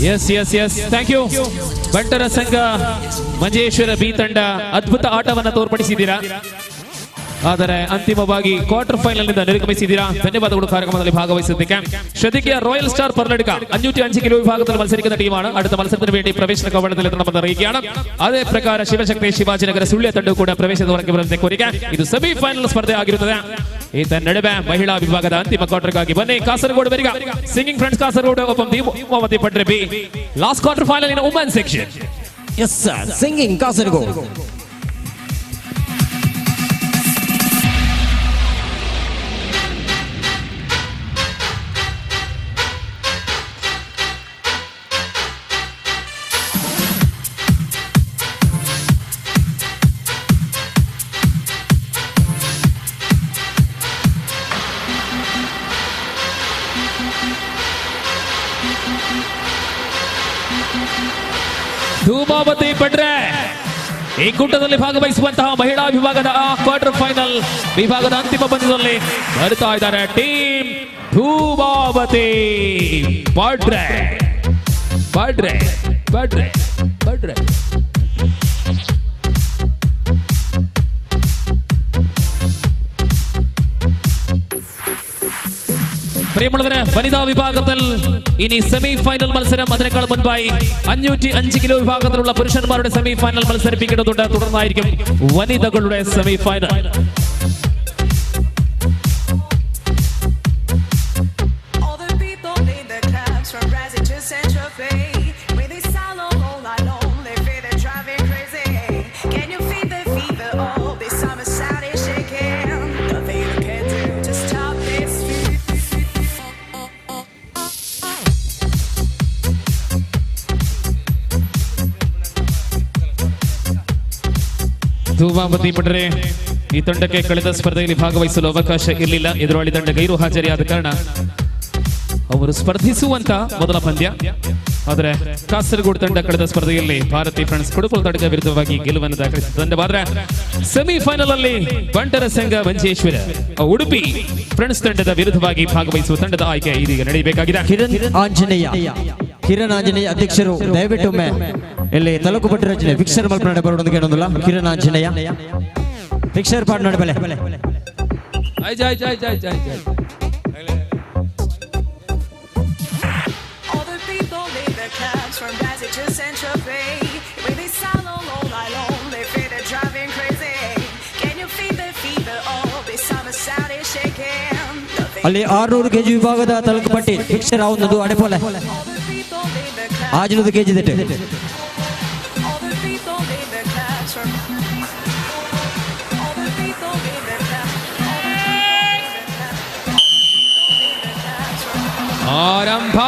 Yes yes yes thank you. ಬಂಟರ ಸಂಘ ಮಂಜೇಶ್ವರ ಬಿ ತಂಡ ಅದ್ಭುತ ಆಟವನ್ನು ತೋರ್ಪಡಿಸಿದ್ದೀರಾ, ಆದರೆ ಅಂತಿಮವಾಗಿ ಕ್ವಾರ್ಟರ್ ಫೈನಲ್ ನಿಂದ ನಿರ್ಗಮಿಸಿದ್ದೀರಾ. ಧನ್ಯವಾದಗಳು ಕಾರ್ಯಕ್ರಮದಲ್ಲಿ ಭಾಗವಹಿಸಿದ್ದಕ್ಕೆ. ಶ್ರದ್ಧಿಕೆಯ ರಾಯಲ್ ಸ್ಟಾರ್ ಪರ್ಲಡ್ಕ 505 ಕಿಲೋ ವಿಭಾಗದಲ್ಲಿ ಮತ್ಸರಿക്കുന്ന ಟೀമാണ്. അടുത്ത മത്സരത്തിന് വേണ്ടി പ്രവേശന കവാടത്തിൽ എത്തണമെന്ന് അറിയിക്കുകയാണ്. അതേ ಪ್ರಕಾರ ಶಿವಶಕ್ತಿ ಶಿವಾಜಿನಗರ ಸುಳ್ಯ ತಂಡವು ಕೂಡ ಪ್ರವೇಶದ ಹೊರಗೆ. ಇದು ಸೆಮಿ ಫೈನಲ್ ಸ್ಪರ್ಧೆ ಆಗಿರುತ್ತದೆ. ಈತ ನಡುವೆ ಮಹಿಳಾ ವಿಭಾಗದ ಅಂತಿಮ ಕ್ವಾರ್ಟರ್ಗಾಗಿ ಬನ್ನಿ. ಕಾಸರಗೋಡು ಬರಿಗ ಸಿಂಗಿಂಗ್ ಫ್ರೆಂಡ್ಸ್ ಕಾಸರಗೋಡು ಒಪ್ಪಂ Dhumavathi Patre B last quarter final in women section. Yes sir, singing Kasaragod. Dhumavati Padre ಈ ಕೂಟದಲ್ಲಿ ಭಾಗವಹಿಸುವಂತಹ ಮಹಿಳಾ ವಿಭಾಗದ ಕ್ವಾರ್ಟರ್ ಫೈನಲ್ ವಿಭಾಗದ ಅಂತಿಮ ಪಂದ್ಯದಲ್ಲಿ ಬರ್ತಾ ಇದ್ದಾರೆ ಟೀಮ್ ಧೂಮಾವತಿ ಪಡ್ರೆ ಪಡ್ರೆ ಪಡ್ರೆ ಪಡ್ರೆ. പ്രിയമുള്ളവരെ, വനിതാ വിഭാഗത്തിൽ ഇനി സെമി ഫൈനൽ മത്സരം. അതിനേക്കാൾ മുൻപായി 505 കിലോ വിഭാഗത്തിലുള്ള പുരുഷന്മാരുടെ സെമി ഫൈനൽ മത്സരിപ്പിക്കേണ്ടതുണ്ട്. തുടർന്നായിരിക്കും വനിതകളുടെ semi final. Dhumavati Padre ಈ ತಂಡಕ್ಕೆ ಕಳೆದ ಸ್ಪರ್ಧೆಯಲ್ಲಿ ಭಾಗವಹಿಸಲು ಅವಕಾಶ ಇರಲಿಲ್ಲ. ಎದುರಾಳಿ ತಂಡ ಗೈರು ಹಾಜರಿಯಾದ ಕಾರಣ ಅವರು ಸ್ಪರ್ಧಿಸುವಂತ ಮೊದಲ ಪಂದ್ಯ. ಆದರೆ ಕಾಸರಗೋಡು ತಂಡ ಕಳೆದ ಸ್ಪರ್ಧೆಯಲ್ಲಿ ಭಾರತಿ ಫ್ರೆಂಡ್ಸ್ ಕುಡುಪಲ್ ತಂಡದ ವಿರುದ್ಧವಾಗಿ ಗೆಲುವನ್ನು ದಾಖಲಿಸಿದ ತಂಡವಾದರೆ ಸೆಮಿಫೈನಲ್ ಅಲ್ಲಿ ಬಂಟರ ಸಂಘ ಮಂಜೇಶ್ವರ ಉಡುಪಿ ಫ್ರೆಂಡ್ಸ್ ತಂಡದ ವಿರುದ್ಧವಾಗಿ ಭಾಗವಹಿಸುವ ತಂಡದ ಆಯ್ಕೆ ಇದೀಗ ನಡೆಯಬೇಕಾಗಿದೆ. ಕಿರಣ್ ಆಂಜನೇಯ ಅಧ್ಯಕ್ಷರು ದಯವಿಟ್ಟು ಇಲ್ಲಿ ತಾಲೂಕು ಪಟ್ಟ ರಚನೆ ಫಿಕ್ಸರ್ ಮಲ್ಪನಾಡೆ ಬರೋದಕ್ಕೆ ಏನೊಂದಿಲ್ಲ. ಕಿರಣ್ ಆಂಜನೇಯ ಫಿಕ್ಸರ್ ಪಾಡ್ ನೋಡಿ ಬೆಲೆ. ಅಲ್ಲಿ 600 ಕೆಜಿ ವಿಭಾಗದ ತಾಲೂಕು ಪಟ್ಟಿ ಫಿಕ್ಸರ್ ಆവുന്നത് ಅಡೆಪೋಲೆ 600 ಕೆಜಿ ದಿಟ್ಟು. ಆರಂಭ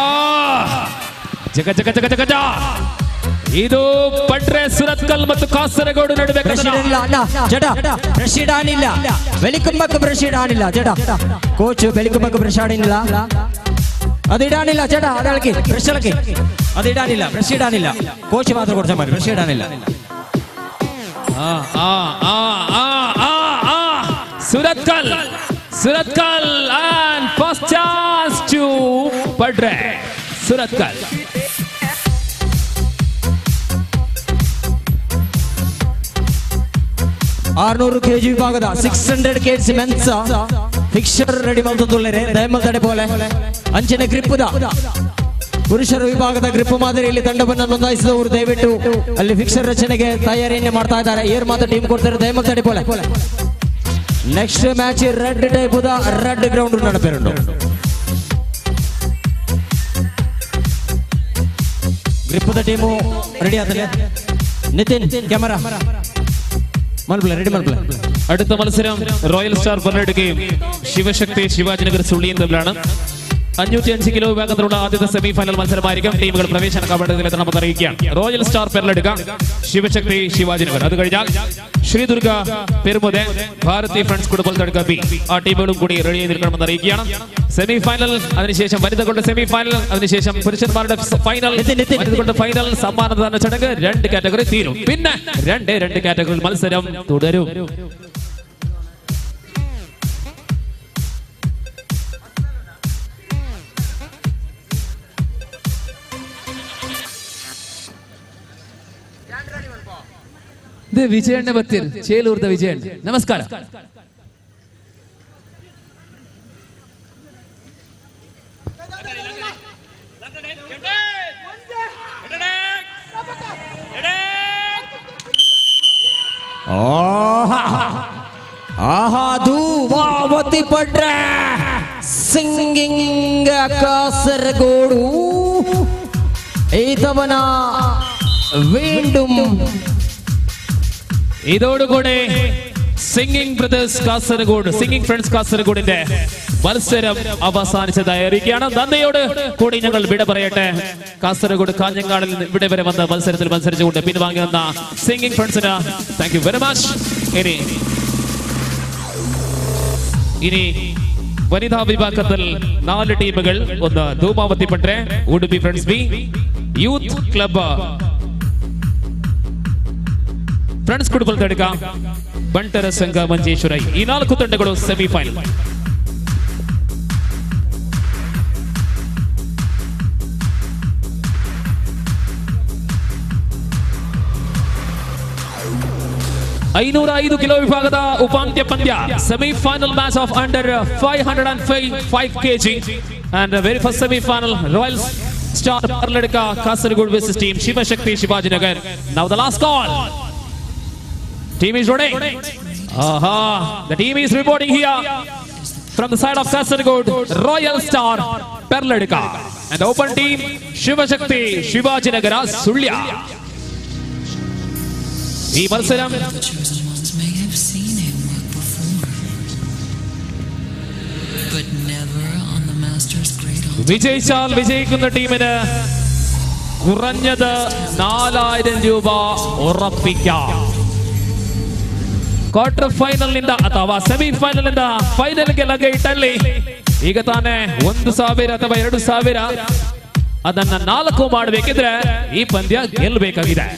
ಜಗ ಜಗ ಜಗ ಜಗ ಜ. ಇದು ಪಟ್ರೆ ಸುರತ್ಕಲ್ ಮತ್ತು ಕಾಸರಗೋಡು ನಡುವೆ ಬ್ರಷ್ ಆನಿಲ್ಲ, ಬೆಳಿಕುಂಬಕ್ಕೆ ಬ್ರಷ್ ಆನಿಲ್ಲ ಜಡ ಕೋಚ್, ಬೆಳಿಕುಂಬಕ್ಕೆ ಬ್ರಷ್ ಆಡಿಲ್ಲ, ಅದು ಇಡಾನಿಲ್ಲ ಜಡ, ಅದಳಕ್ಕೆ ಬ್ರಷ್ ಅಳಕ್ಕೆ ಅದು ಇಡಾನಿಲ್ಲ, ಬ್ರಷ್ ಇಡಾನಿಲ್ಲ ಕೋಚ್ ಮಾತ್ರ ಕೊಡ್ತಾ ಮಾಡಿ brush ಇಡಾನಿಲ್ಲ. Surathkal Surathkal and first chance to Padre Surathkal. 600 KG ವಿಭಾಗದ 600 ಕೆಜಿ ಮೆನ್ಸ್ ಫಿಕ್ಸರ್ ರೆಡಿ ಮಾಡ್ತೊಳ್ಳೆ ದಯಮಲ್ ತಡೆ ಪೋಲೆ. ಅಂಚಿನ ಗ್ರಿಪ್ಪುದ ಪುರುಷರ ವಿಭಾಗದ ಗ್ರಿಪ್ ಮಾದರಿಯಲ್ಲಿ ತಂಡವನ್ನು ನೋಂದಾಯಿಸಿದವರು ದಯವಿಟ್ಟು ಅಲ್ಲಿ ಫಿಕ್ಸರ್ ರಚನೆಗೆ ತಯಾರಿಯನ್ನು ಮಾಡ್ತಾ ಇದ್ದಾರೆ. ಏರ್ ಮಾತ್ರ ಟೀಮ್ ಕೊಡ್ತಾರೆ ದಯಮಲ್ ತಡೆ ಪೋಲೆ. ನೆಕ್ಸ್ಟ್ ಮ್ಯಾಚ್ ರೆಡ್ ಟೈಪುದ ರೆಡ್ ಗ್ರೌಂಡ್ ನಡಪೇರುಂಡು. ಗ್ರಿಪ್ಪದ ಟೀಮು ರೆಡಿ ಆದಲೆ. ನಿತಿನ್ ಕ್ಯಾಮರಾ ಮಲ್ಪಲೆ ರೆಡಿ ಮಲ್ಪಲೆ. അടുത്ത മത്സരം റോയൽ സ്റ്റാർ പന്നെടുകയും ശിവശക്തി ശിവാജിനഗർ സുള്ളിയും തമ്മിലാണ്. 505 കിലോ വിഭാഗത്തിലുള്ള ആദ്യത്തെ സെമി ഫൈനൽ മത്സരമായിരിക്കും. ടീമുകൾ പ്രവേശന കവാടത്തിൽ എത്തണമെന്ന് അറിയിക്കുകയാണ്. റോയൽ സ്റ്റാർ പെരലെടുക്ക, ശിവശക്തി ശിവാജിനഗർ. അത് കഴിഞ്ഞാൽ ശ്രീദുർഗ പെരുമുതെ, ഭാരതി ഫ്രണ്ട്സ് കുടുംബം തടുക്ക ബി. ആ ടീമുകളും കൂടി റെഡി ചെയ്തിരിക്കണമെന്ന് അറിയിക്കുകയാണ്. സെമി ഫൈനൽ, അതിനുശേഷം വനിതകളുടെ സെമി ഫൈനൽ, അതിനുശേഷം പുരുഷന്മാരുടെ ഫൈനൽ, വനിതകളുടെ ഫൈനൽ, സമ്മാനദാന ചടങ്ങ്, 2 കാറ്റഗറി തീരും. പിന്നെ 2 കാറ്റഗറി മത്സരം തുടരും. ವಿಜಯಣ್ಣ ಬತ್ತೀರ್, ಚೇಲೂರ್ದ ವಿಜಯಣ್ಣ, ನಮಸ್ಕಾರ. ಆಹಾ ಧೂಮಾವತಿ ಪಡ್ರೆ ಸಿಂಗಿಂಗ್ ಕಾಸರಗೋಡು ಈತವನ വീണ്ടും. ഇതോടുകൂടെ singing brothers Kasaragod, singing friends കാസർഗോഡിന്റെ മത്സരം അവസാനിച്ചതായി അറിയിക്കുകയാണ്. നന്ദിയോട് കൂടി ഞങ്ങൾ വിട പറയട്ടെ. കാസർഗോഡ് കാഞ്ഞങ്ങാടിൽ നിന്ന് ഇവിടെ വരെ വന്ന മത്സരത്തിൽ മത്സരിച്ചുകൊണ്ട് പിൻവാങ്ങി വന്ന സിംഗിങ് ഫ്രണ്ട്സിന് thank you very much. ഇനി വനിതാ വിഭാഗത്തിൽ 4 ടീമുകൾ. ഒന്ന് Dhumavati Padre, Udupi friends B, youth club friends Kudupal Tadka, Bantara Sangha Manjeshwar. ಈ 4 ತಂಡಗಳು ಸೆಮಿಫೈನಲ್. ಐನೂರ ಐದು ಕಿಲೋ ವಿಭಾಗದ ಉಪಾಂತ್ಯ ಪಂದ್ಯ, semifinal match of under 505 kg and very first semifinal, Royal Star Perladka Kasaragod versus team Shivashakti Shivajinagar. Now the last call. Team is ready. Aha, the team is reporting here from the side of Kasaragod, Royal Star Perladka, and the open team Shivashakti Shivajinagar Sullia. ഈ മത്സരം The chosen ones may have seen him work before, but never on the master's great altar. വിജയിച്ചാൽ വിജയിക്കുന്ന ടീമിന് കുറഞ്ഞത് 4000 രൂപ ഉറപ്പിക്കാം. Quarter final ನಿಂದ ಅಥವಾ ಸೆಮಿಫೈನಲ್ ನಿಂದ ಫೈನಲ್ಗೆ ಲಗ್ಗೆ ಇಟ್ಟಲ್ಲಿ ಈಗ ತಾನೇ 1000 ಅಥವಾ 2000, ಅದನ್ನ 4 ಮಾಡಬೇಕಿದ್ರೆ ಈ ಪಂದ್ಯ ಗೆಲ್ಲಬೇಕಾಗಿದೆ.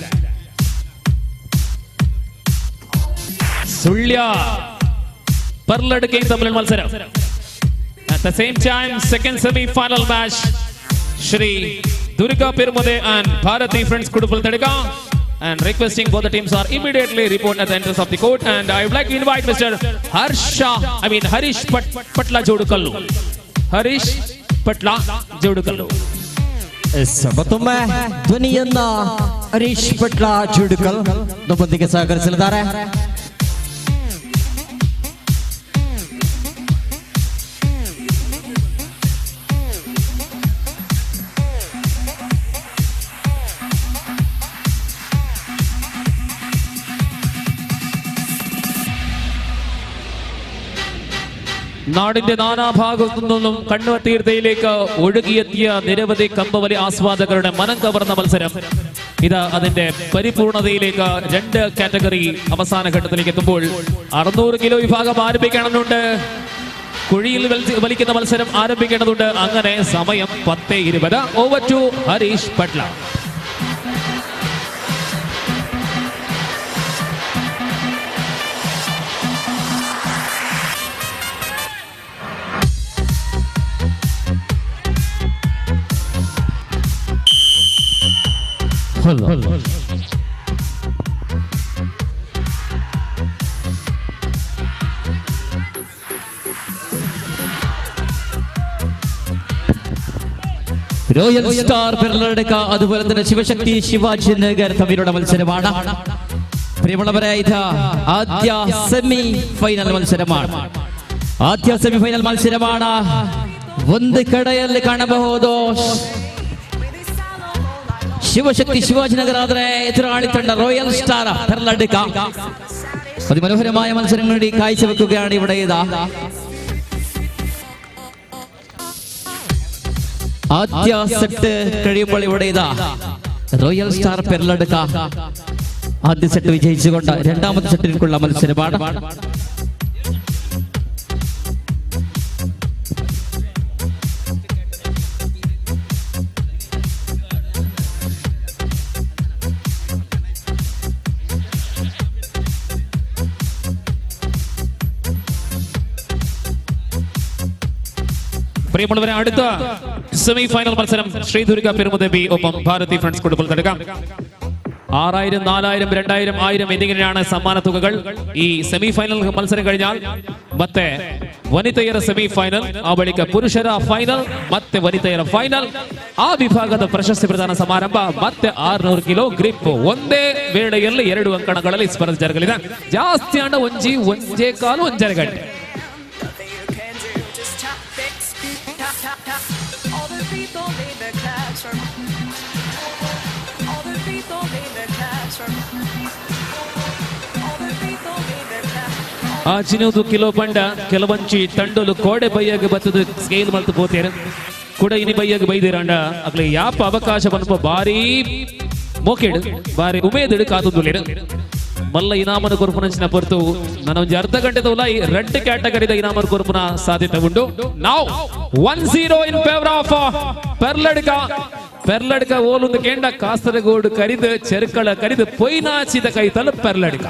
ಸುಳ್ಯ ಪರ್ಲಡ್ಕೆ ತಮಿಳು ಮತ್ಸರ. At the same time, second semi-final match, Shri Durga Pirmade and Bharati Friends Kudupal Tadika, and requesting both the teams are immediately report at the entrance of the court. And I would like to invite Mr. Harsha, I mean Harish Patla Jodukallu. Harish Patla Jodukallu. S, ಮತ್ತೊಮ್ಮೆ ಧ್ವನಿಯನ್ನ ಹರೀಶ್ ಪಟ್ಲ ಜೋಡುಕಲ್ ನಮ್ಮೊಂದಿಗೆ ಸಹಕರಿಸಲಿದ್ದಾರೆ. നാടിന്റെ നാനാഭാഗത്തു നിന്നും കണ്ണൂർ തീർത്ഥയിലേക്ക് ഒഴുകിയെത്തിയ നിരവധി കമ്പവലി ആസ്വാദകരുടെ മനം കവർന്ന മത്സരം ഇത് അതിന്റെ പരിപൂർണതയിലേക്ക് 2 കാറ്റഗറി അവസാന ഘട്ടത്തിലേക്ക് എത്തുമ്പോൾ 600 കിലോ വിഭാഗം ആരംഭിക്കണമെന്നുണ്ട്. കുഴിയിൽ വലിക്കുന്ന മത്സരം ആരംഭിക്കേണ്ടതുണ്ട്. അങ്ങനെ സമയം 10:20. Over to Harish Patla. Royal Star Perladka അതുപോലെ തന്നെ ശിവശക്തി ശിവാജി നഗർ തമ്മിലുള്ള മത്സരമാണ്. പ്രിയമുള്ളവരെ, ഇത് ആദ്യ സെമി ഫൈനൽ മത്സരമാണ്. ആദ്യ സെമി ഫൈനൽ മത്സരമാണ്. ಒಂದು ಕಡೆಯಲ್ಲಿ ಕಾಣಬಹುದು ಶಿವಶಕ್ತಿ ಶಿವಾಜಿನಗರ, ಆದರೆ എതിരാളി ತಂಡ റോയൽ സ്റ്റാർ പെർലഡ്ക. അതിമനോഹരമായ മത്സരങ്ങൾ കാഴ്ചവെക്കുകയാണ് ഇവിടെ. ഇതാ ആദ്യ സെറ്റ് കഴിയുമ്പോൾ ഇവിടെ ഇതാ റോയൽ സ്റ്റാർ പെർലഡ്ക ആദ്യ സെറ്റ് വിജയിച്ചുകൊണ്ട് രണ്ടാമത്തെ സെറ്റിലേക്കുള്ള മത്സരമാണ്. പ്രിയമുള്ളവരെ, അടുത്ത സെമി ഫൈനൽ മത്സരം ശ്രീദുർഗ പെരുമുദേവി ഒപ്പം ഭാരതി ഫ്രണ്ട്സ് കുടുംബം തടുക്കാം. 6000, 4000, 2000, 1000 എന്നിങ്ങനെയാണ് സമ്മാന തുകകൾ. ഈ സെമി ഫൈനൽ മത്സരം കഴിഞ്ഞാൽ ಮತ್ತೆ ವನಿತೆಯರ ಸೆಮಿ ಫೈನಲ್, ಆ ಬಳಿಕ ಪುರುಷರ ಫೈನಲ್, ಮತ್ತೆ ವನಿತೆಯರ ಫೈನಲ್, ಆ ವಿಭಾಗದ ಪ್ರಶಸ್ತಿ ಪ್ರದಾನ ಸಮಾರಂಭ, ಮತ್ತೆ 600 ಕಿಲೋ ಗ್ರಿಪ್ ಒಂದೇ ವೇಳೆಯಲ್ಲಿ 2 ಅಂಕಣಗಳಲ್ಲಿ ಸ್ಪರ್ಧೆ ಜರುಗಲಿದೆ. ಜಾಸ್ತಿ ಹಣ ಒಂಜಿ ಒಂಜೇ ಕಾಲು 1.5 ಗಂಟೆ. 15 ಕಿಲೋ ಬಂಡ ಕೆಲವಂಚಿ ತಂಡಲು ಕೋಡೆ ಬೈಯಾಗ ಬತ್ತದ ಸ್ಕೇಲ್ ಮಲ್ತು ಪೋತೇರು ಕೂಡ ಇನಿ ಬೈಯಾಗ ಬೈದಿರಂಡ ಅಗ್ಲೆ ಯಾಪ ಅವಕಾಶ ಬಂದಪ್ಪ ಭಾರಿ ಮೋಕೆಡು ಭಾರಿ ಉಮೇದಿಡು ಕಾತುಂದುಲೇರು. ಮಲ್ಲ ಇನಾಮನ ಕೊರ್ಪುನಂಚಿನ ಪೊರ್ತು ನನ್ನ ಒಂಜಿ ಅರ್ಧ ಗಂಟೆದ ಉಲಾಯಿ ರೆಡ್ ಕ್ಯಾಟಗರಿದ ಇನಾಮನ ಕೊರ್ಪುನ ಸಾಧ್ಯತೆ ಉಂಡು. ನಾವು 1-0 ಇನ್ ಫೇವರ್ ಆಫ್ ಪೆರ್ಲಡ್ಕ. ಪೆರ್ಲಡ್ಕ ಓಲೊಂದು ಕೇಂಡ ಕಾಸರಗೋಡು ಕರಿದು ಚೆರುಕಳ ಕರಿದು ಪೊಯ್ನಾಚಿದ ಕೈತಲು ಪೆರ್ಲಡ್ಕ.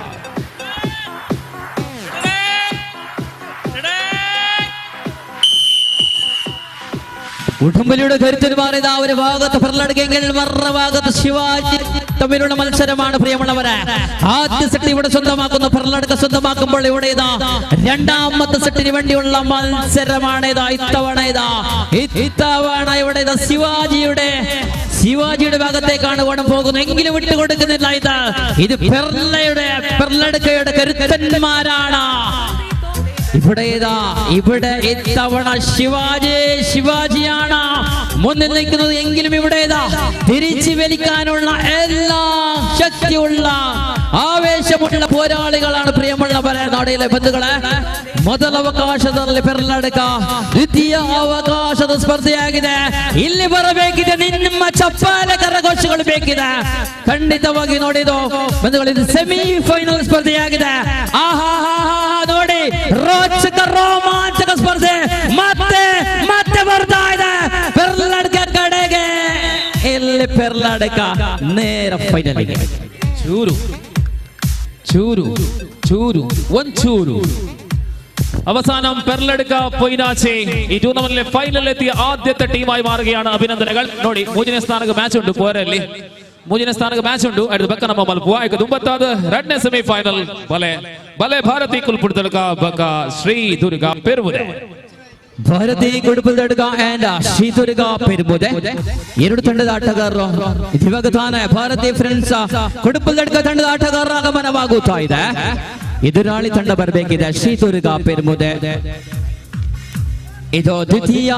ഉടുമ്പലിയുടെ കരുത്തന്മാർ ഇതാ ഒരു ഭാഗത്ത് പെർലടുക്കെങ്കിൽ മറുഭാഗത്ത് ശിവാജി തമ്മിലുള്ള മത്സരമാണ് പ്രിയമുള്ളവരെ. ആദ്യ സെറ്റ് ഇവിടെ സ്വന്തമാക്കുന്നു പെർലടുക്ക. സ്വന്തമാക്കുമ്പോൾ ഇവിടെ ഇതാ രണ്ടാമത്തെ സെറ്റിന് വേണ്ടിയുള്ള മത്സരമാണ്. ഇതാ ഇത്തവണ ഇതാ ഇത്തവണ ഇവിടെ ഇതാ ശിവാജിയുടെ ഭാഗത്തേക്കാണ് ഓണം പോകുന്നത്. എങ്കിലും വിട്ടുകൊടുക്കുന്നില്ല. ഇത് ഇത് പെർലയുടെ പെർലടുക്കയുടെ കരുത്തന്മാരാണ്. ഇവിടെ ഇതാ ഇവിടെ ഇത്തവണ ശിവാജിയാണ് മുന്നിൽ നിൽക്കുന്നത്. എങ്കിലും ഇവിടെ ഇതാ തിരിച്ചു വലിക്കാനുള്ള എല്ലാ ശക്തിയുള്ള ആവേശമുള്ള പോരാളികളാണ് പ്രിയമുള്ളവരെ നാടിലെ ബന്ധുക്കളെ. ಮೊದಲ ಪೆರ್ಲಡ್ಕ ದ್ವಿತೀಯ ಅವಕಾಶದ ಸ್ಪರ್ಧೆಯಾಗಿದೆ. ಇಲ್ಲಿ ಬರಬೇಕಿದೆ, ನಿಮ್ಮ ಚಪ್ಪಾಳೆ ಕರಘೋಷಗಳು ಬೇಕಿದೆ. ಖಂಡಿತವಾಗಿ ನೋಡಿದು ಬಂಧುಗಳು, ಇದು ಸೆಮಿಫೈನಲ್ ಸ್ಪರ್ಧೆಯಾಗಿದೆ. ಆಹಾ ಹಾ ಹಾ, ನೋಡಿ ರೋಚಕ ರೋಮಾಂಚಕ ಸ್ಪರ್ಧೆ ಮತ್ತೆ ಮತ್ತೆ ಬರ್ತಾ ಇದೆ ಪೆರ್ಲಡ್ಕ ಕಡೆಗೆ. ಇಲ್ಲಿ ಪೆರ್ಲಡ್ಕ ನೇರ ಫೈನಲ್ಗೆ. ಚೂರು ಚೂರು ಚೂರು ಒಂಚೂರು അവസാനം പെർലടുക്ക പൊയ്നാച്ചി ഈ ടൂർണമെന്റിലെ ഫൈനലിലെത്തിയ ആദ്യത്തെ ടീമായി മാറുകയാണ്. അഭിനന്ദനങ്ങൾ. ನೋಡಿ ಮೂರನೇ ಸ್ಥಾನಕ್ಕೆ ಮ್ಯಾಚ್ ಉಂಟು, ಪೋರಲ್ಲಿ ಮೂರನೇ ಸ್ಥಾನಕ್ಕೆ ಮ್ಯಾಚ್ ಉಂಟು. അടുത്ത ಬಕ್ಕ ನಮ್ಮ ಮಲ್ಪುವ ದುಂಬತ್ತಾದ ಎರಡನೇ ಸೆಮಿಫೈನಲ್ ಬಲೆ ಬಲೆ ಭಾರತಿ ಕುಲ್ಪುಡ್ದಡ್ಕ ಬಕ್ಕ ಶ್ರೀ ದುರ್ಗಾ ಪೆರುವುದೆ. ಭಾರತಿ ಕುಡುಪುಲ್ದಡ್ಕ ಅಂಡ್ ಶ್ರೀ ದುರ್ಗಾ ಪೆರುವುದೆ ಎರಡು ತಂಡದ ಆಟಗಾರರು ಇವಾಗ ತಾನೇ ಭಾರತಿ ಫ್ರೆಂಡ್ಸ್ ಕುಡುಪುಲ್ದಡ್ಕ ತಂಡದ ಆಟಗಾರರ ಆಗಮನವಾಗುತ್ತಾ ಇದೆ. ಎದುರಾಳಿ ತಂಡ ಬರಬೇಕಿದೆ ಶ್ರೀ ದುರ್ಗಾ ಪೆರುಮುದೆ. ಇದು ದ್ವಿತೀಯ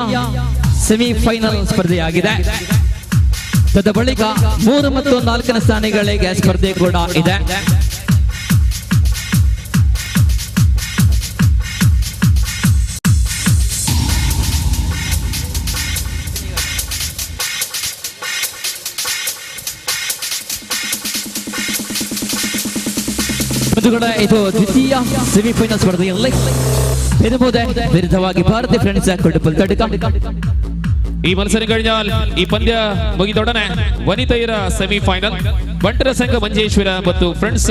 ಸೆಮಿಫೈನಲ್ ಸ್ಪರ್ಧೆಯಾಗಿದೆ. ತದ ಬಳಿಕ 3 ಮತ್ತು 4ನೇ ಸ್ಥಾನಗಳಿಗೆ ಸ್ಪರ್ಧೆ ಕೂಡ ಇದೆ. ಇದು ದ್ವಿತೀಯ ಸೆಮಿಫೈನಲ್ ಸ್ಪರ್ಧೆಯಲ್ಲಿ പെരുമുതെ വിരുദ്ധವಾಗಿ ഭാരതി ഫ്രണ്ട്സ് കുടുപ്പൽ തടുക്ക. ഈ മത്സരം കഴിഞ്ഞാൽ ഈ പന്ത്യ ಮುಗಿದೊಡನೆ ವನಿತೆಯರ ಸೆಮಿಫೈನಲ್ ಬಂಟರ ಸಂಘ ಮಂಜೇಶ್ವರ ಮತ್ತು ಫ್ರೆಂಡ್ಸ್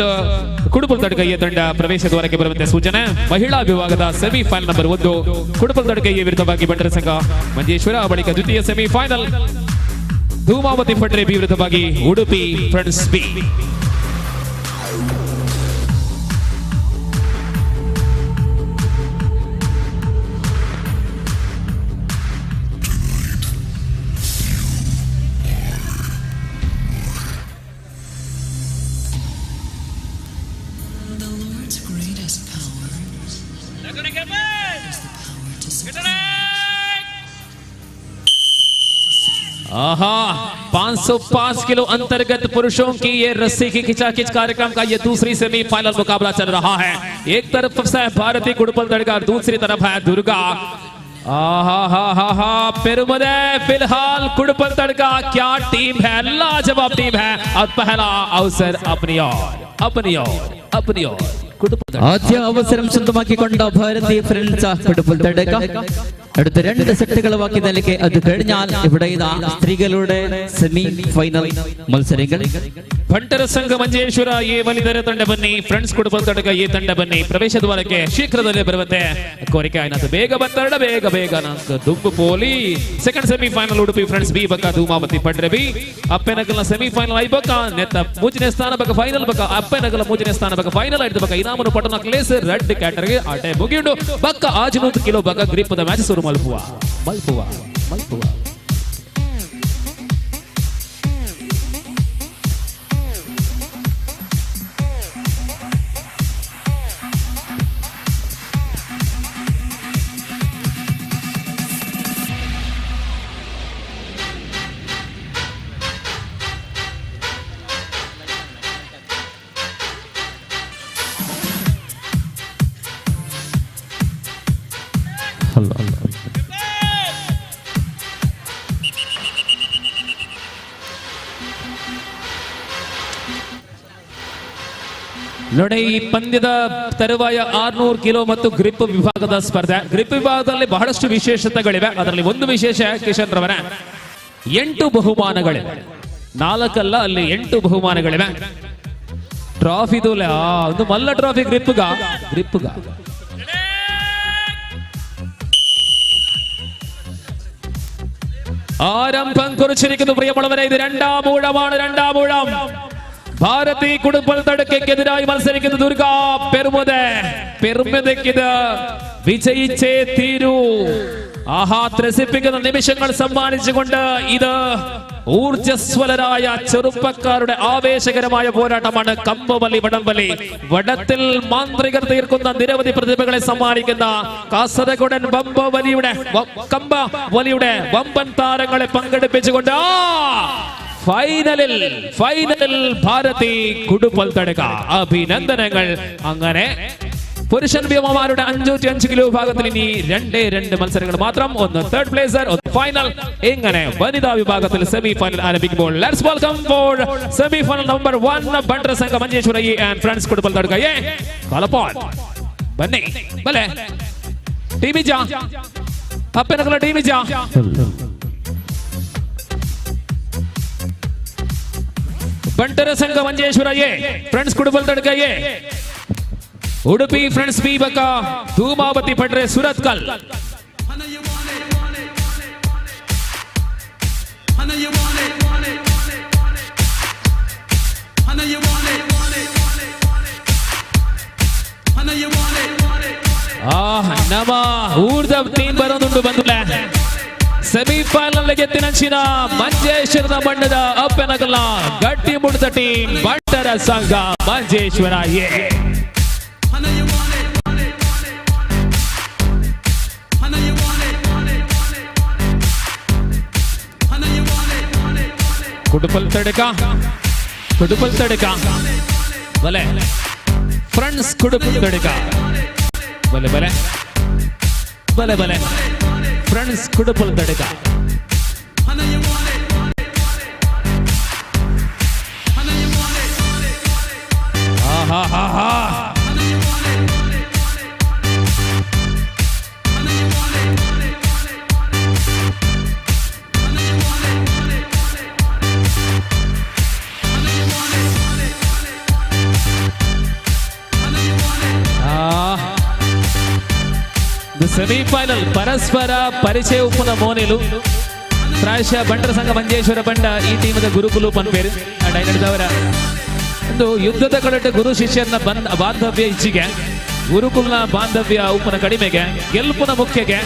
ಕುಡುಪಲ್ ತಡ್ಕಯ್ಯ ತಂಡ ಪ್ರವೇಶ ದ್ವಾರಕ್ಕೆ ಬರುವಂತೆ ಸೂಚನೆ. ಮಹಿಳಾ ವಿಭಾಗದ ಸೆಮಿಫೈನಲ್ ನಂಬರ್ 1 ಕುಡುಪಲ್ ತಡ್ಕಯ್ಯ ವಿರುದ್ಧವಾಗಿ ಬಂಟರ ಸಂಘ ಮಂಜೇಶ್ವರ, ಬಳಿಕ ದ್ವಿತೀಯ ಸೆಮಿಫೈನಲ್ ಧೂಮಾವತಿ ಫಟ್ರೆ ಬಿ ವಿರುದ್ಧವಾಗಿ ಉಡುಪಿ ಫ್ರೆಂಡ್ಸ್ ಬಿ. आहा, 505 किलो अंतर्गत पुरुषों की ये रस्सी की खिंचाखिंच कार्यक्रम का ये दूसरी सेमीफाइनल मुकाबला चल रहा है। एक तरफ से भारती कुड़पल तड़का, दूसरी तरफ है दुर्गा। आहा हा हा हा, पेरुमदे फिलहाल कुड़पल तड़का क्या टीम है, लाजवाब टीम है। और पहला अवसर अपनी ओर, अपनी ओर, अपनी ओर. ആദ്യ അവസരം സ്വന്തമാക്കിക്കൊണ്ട ഭാരതി ഫ്രണ്ട്സ് കുടുപ്പൽ തടുക്ക അടുത്ത 2 സെറ്റുകൾ ബാക്കി നിലയ്ക്ക്. അത് കഴിഞ്ഞാൽ ഇവിടെ ഇതാ സ്ത്രീകളുടെ സെമി ഫൈനൽ മത്സരങ്ങൾ. ಬಂಟರ ಸಂಘ ಮಂಜೇಶ್ವರ ಎ ವನಿತರ ತಂಡ ಬನ್ನಿ, ಫ್ರೆಂಡ್ಸ್ ಕುಡುಪಲ್ ತಡಕ ಎ ತಂಡ ಬನ್ನಿ. ಪ್ರವೇಶ ದ್ವಾರಕ್ಕೆ ಶೀಘ್ರದಲ್ಲೇ ಬರುವಂತೆ ಕೋರಿಕೆ. ಆಯ್ತು, ಬೇಗ ಬತ್ತಾಡ, ಬೇಗ ಬೇಗ ದುಂಬು ಪೋಲಿ. Second semifinal Udupi friends B ಬಕ್ಕ ಧೂಮಾವತಿ ಪಡ್ರೆ ಬಿ. ಅಪ್ಪೆನಗಲ್ನ ಸೆಮಿಫೈನಲ್ I ಬಕ್ಕ ನೆತ್ತ ಮೂರನೇ ಸ್ಥಾನ ಬಕ್ಕ ಫೈನಲ್ ಬಕ್ಕ ಅಪ್ಪೆನಗಲ ಮೂರನೇ ಸ್ಥಾನ ಬಕ್ಕ ಫೈನಲ್ ಆಯ್ತು ಬಕ್ಕ ಇನಾಮನು ಪಟ್ಟಣ ಕ್ಲೇಸ್ ರೆಡ್ ಕ್ಯಾಟರ್ಗೆ ಆಟೆ ಮುಗಿಯುಂಡು ಬಕ್ಕ 600 ಕಿಲೋ ಬಕ್ಕ ಗ್ರಿಪ್ the match ಶುರು ಮಲ್ಪುವ ಮಲ್ಪುವ ಮಲ್ಪುವ. ನೋಡಿ, ಈ ಪಂದ್ಯದ ತರುವಾಯ 600 ಕಿಲೋ ಮತ್ತು ಗ್ರಿಪ್ ವಿಭಾಗದ ಸ್ಪರ್ಧೆ. ಗ್ರಿಪ್ ವಿಭಾಗದಲ್ಲಿ ಬಹಳಷ್ಟು ವಿಶೇಷತೆಗಳಿವೆ. ಅದರಲ್ಲಿ ಒಂದು ವಿಶೇಷ ಕಿಶನ್ ರವರ 8 ಬಹುಮಾನಗಳಿವೆ, 4 ಅಲ್ಲ, ಅಲ್ಲಿ 8 ಬಹುಮಾನಗಳಿವೆ. ಟ್ರಾಫಿ ತೂಲೆ, ಒಂದು ಮಲ್ಲ ಟ್ರಾಫಿ ಗ್ರಿಪ್ಗ ಗ್ರಿಪ್ಗ. ആരംഭം കുറിച്ചിരിക്കുന്നു പ്രിയമുള്ളവരെ. ഇത് രണ്ടാം ഊഴമാണ്, രണ്ടാം ഊഴം. ഭാരതി കുടുംബൽ തടുക്കെതിരായി മത്സരിക്കുന്ന ദുർഗാ പെരുമത. പെരുമതയ്ക്കിത് വിജയിച്ചേ തീരൂ. ആഹാ, ത്രസിപ്പിക്കുന്ന നിമിഷങ്ങൾ സമ്മാനിച്ചുകൊണ്ട് ഇത് ഊർജസ്വലരായ ചെറുപ്പക്കാരുടെ ആവേശകരമായ പോരാട്ടമാണ്. കമ്പവലി വടംവലി വടത്തിൽ മാന്ത്രികർ തീർക്കുന്ന നിരവധി പ്രതിഭകളെ സമ്മാനിക്കുന്ന കാസർഗോഡൻ വമ്പവലിയുടെ കമ്പ വലിയുടെ വമ്പൻ താരങ്ങളെ പങ്കെടുപ്പിച്ചുകൊണ്ട് ഫൈനലിൽ ഫൈനലിൽ ഭാരതി കുടുപ്പൽ തടുക്ക. അഭിനന്ദനങ്ങൾ. അങ്ങനെ പുരുഷൻ വ്യോമമാരുടെ 505 കിലോ വിഭാഗത്തിൽ ഇനി 2-2 മത്സരങ്ങൾ മാത്രം. ഒന്ന് തേർഡ് പ്ലേസർ, ഒന്ന് ഫൈനൽ. ഇങ്ങനെ വനിതാ വിഭാഗത്തിൽ സെമി ഫൈനൽ ആരംഭിക്കുമ്പോൾ let's welcome for semi final number 1 Bandra Sangha Manjeshwar and friends Kuduppal Tadka. ಕಲಪಾನ್ ಬನ್ನಿ ಬಲೆ ಟೀಮಿಜಾ ಅಪ್ಪನಕಲ ಟೀಮಿಜಾ. Bantar Sangha Manjeshwar A, friends Kuduppal Tadka A, Udupi friends B ಬಕ ಧೂಮಾವತಿ ಪಡ್ರೆ ಸುರತ್ಕಲ್. ನಮ್ಮ ಊರ್ದ ಟೀಮ್ ಬರೋದುಂಟು ಬಂದುಲ್ಲ. ಸೆಮಿಫೈನಲ್ ಗೆದ್ದಿನಂಚಿನ ಮಂಜೇಶ್ವರದ ಬಣ್ಣದ ಅಪ್ಪನಗಲ ಗಟ್ಟಿ ಮುಡಿದ ಟೀಮ್ ಬಂಟರ ಸಂಘ ಮಂಜೇಶ್ವರ ಎ. ಕುಡುಪಲ್ ತಡಕ, ಕುಡುಪಲ್ ತಡಕ ಬಲೆ ಫ್ರೆಂಡ್ಸ್ ಕುಡುಪಲ್ ತಡಕ ಬಲೆ ಬಲೆ ಬಲೆ ಬಲೆ ಫ್ರೆಂಡ್ಸ್ ಕುಡುಪಲ್ ತಡಕ. ಹಾ ಹಾ ಹಾ. ಸೆಮಿಫೈನಲ್ ಪರಸ್ಪರ ಪರಿಚಯ ಉಪ್ಪುನ ಮೋನೆಲು. ಪ್ರಾಯಶಃ ಬಂಟರ ಸಂಘ ಮಂಜೇಶ್ವರ ಬಂಡ ಈ ಟೀಮದ ಗುರುಕುಲು ಪನ್ಪೇರು ಡೈನಡ್ದವರ ಒಂದು ಯುದ್ಧದ ಕಡಟ ಗುರು ಶಿಷ್ಯನ ಬಾಂಧವ್ಯ ಇಚ್ಚಿಗೆ, ಗುರುಕುಲ್ನ ಬಾಂಧವ್ಯ ಉಪ್ಪುನ ಕಡಿಮೆಗೆ, ಗೆಲ್ಪುನ ಮುಖ್ಯಗೆ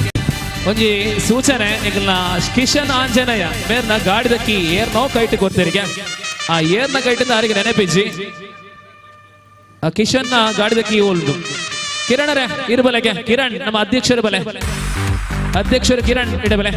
ಒಂಜಿ ಸೂಚನೆ. ಈಗಲ್ನ ಕಿಶನ್ ಆಂಜನೇಯ ಮೇರ್ನ ಗಾಡಿದಕ್ಕಿ ಏರ್ನೋ ಕೈಟ್ ಕೊಡ್ತೀರಿಗೆ, ಆ ಏರ್ನ ಕೈಟಿಂದ ಅವರಿಗೆ ನೆನಪಿಜ್ಜಿ. ಆ ಕಿಶನ್ನ ಗಾಡಿದಕ್ಕಿ ಓಲ್ದು ಕಿರಣರೇ ಇರಬಲೆಗೆ, ಕಿರಣ್ ನಮ್ಮ ಅಧ್ಯಕ್ಷರ ಬಲೆ, ಅಧ್ಯಕ್ಷರು ಕಿರಣ್ ಇಡಬಲೆ.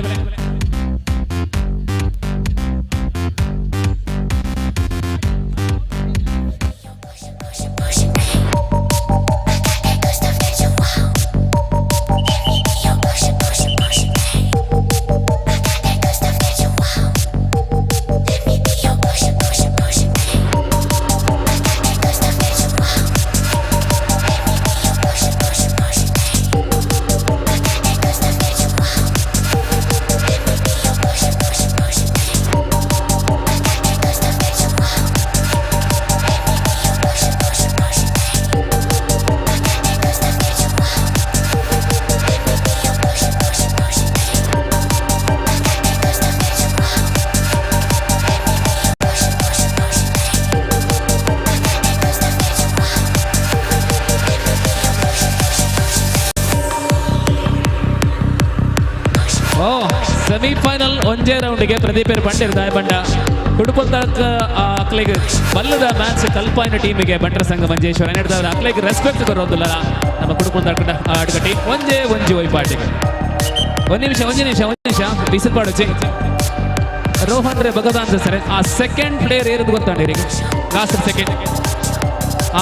ಸೆಮಿಫೈನಲ್ ಒಂಜೇ ರೌಂಡ್ಗೆ ಪ್ರದೀಪೇರ್ ಬಂಡಿರ್ ದಾಯಬಂಡ ಕುಡುಪಲ್ ತಕ್ಕ ಅಕ್ಲೆಗ್ ಬಲ್ಲದ ಮ್ಯಾಚ್ ಕಲ್ಪಾಯಿನ ಟೀಮಿಗೆ ಬಂಟರ ಸಂಘ ಮಂಜೇಶ್ವರ ಏನಿಡ್ದವ್ರ ಅಕ್ಲೆಗ್ ರೆಸ್ಪೆಕ್ಟ್ ಕೊರೋದಿಲ್ಲ ನಮ್ಮ ಕುಡುಪಲ್ ತಕ್ಕ ಆಟಕ ಟೀಮ್. ಒಂಜೇ ಒಂಜಿ ಒಯ್ಪಾಟಿಗೆ ಒಂದು ನಿಮಿಷ ಒಂದು ನಿಮಿಷ ಒಂದು ನಿಮಿಷ ಬಿಸಿಲು ಪಾಡುಚಿ ರೋಹನ್ ರೇ ಭಗದ ಅಂತ ಸರ್. ಆ ಸೆಕೆಂಡ್ ಪ್ಲೇಯರ್ ಏರದು ಗೊತ್ತಾಂಡಿರಿ ಲಾಸ್ಟ್ ಸೆಕೆಂಡ್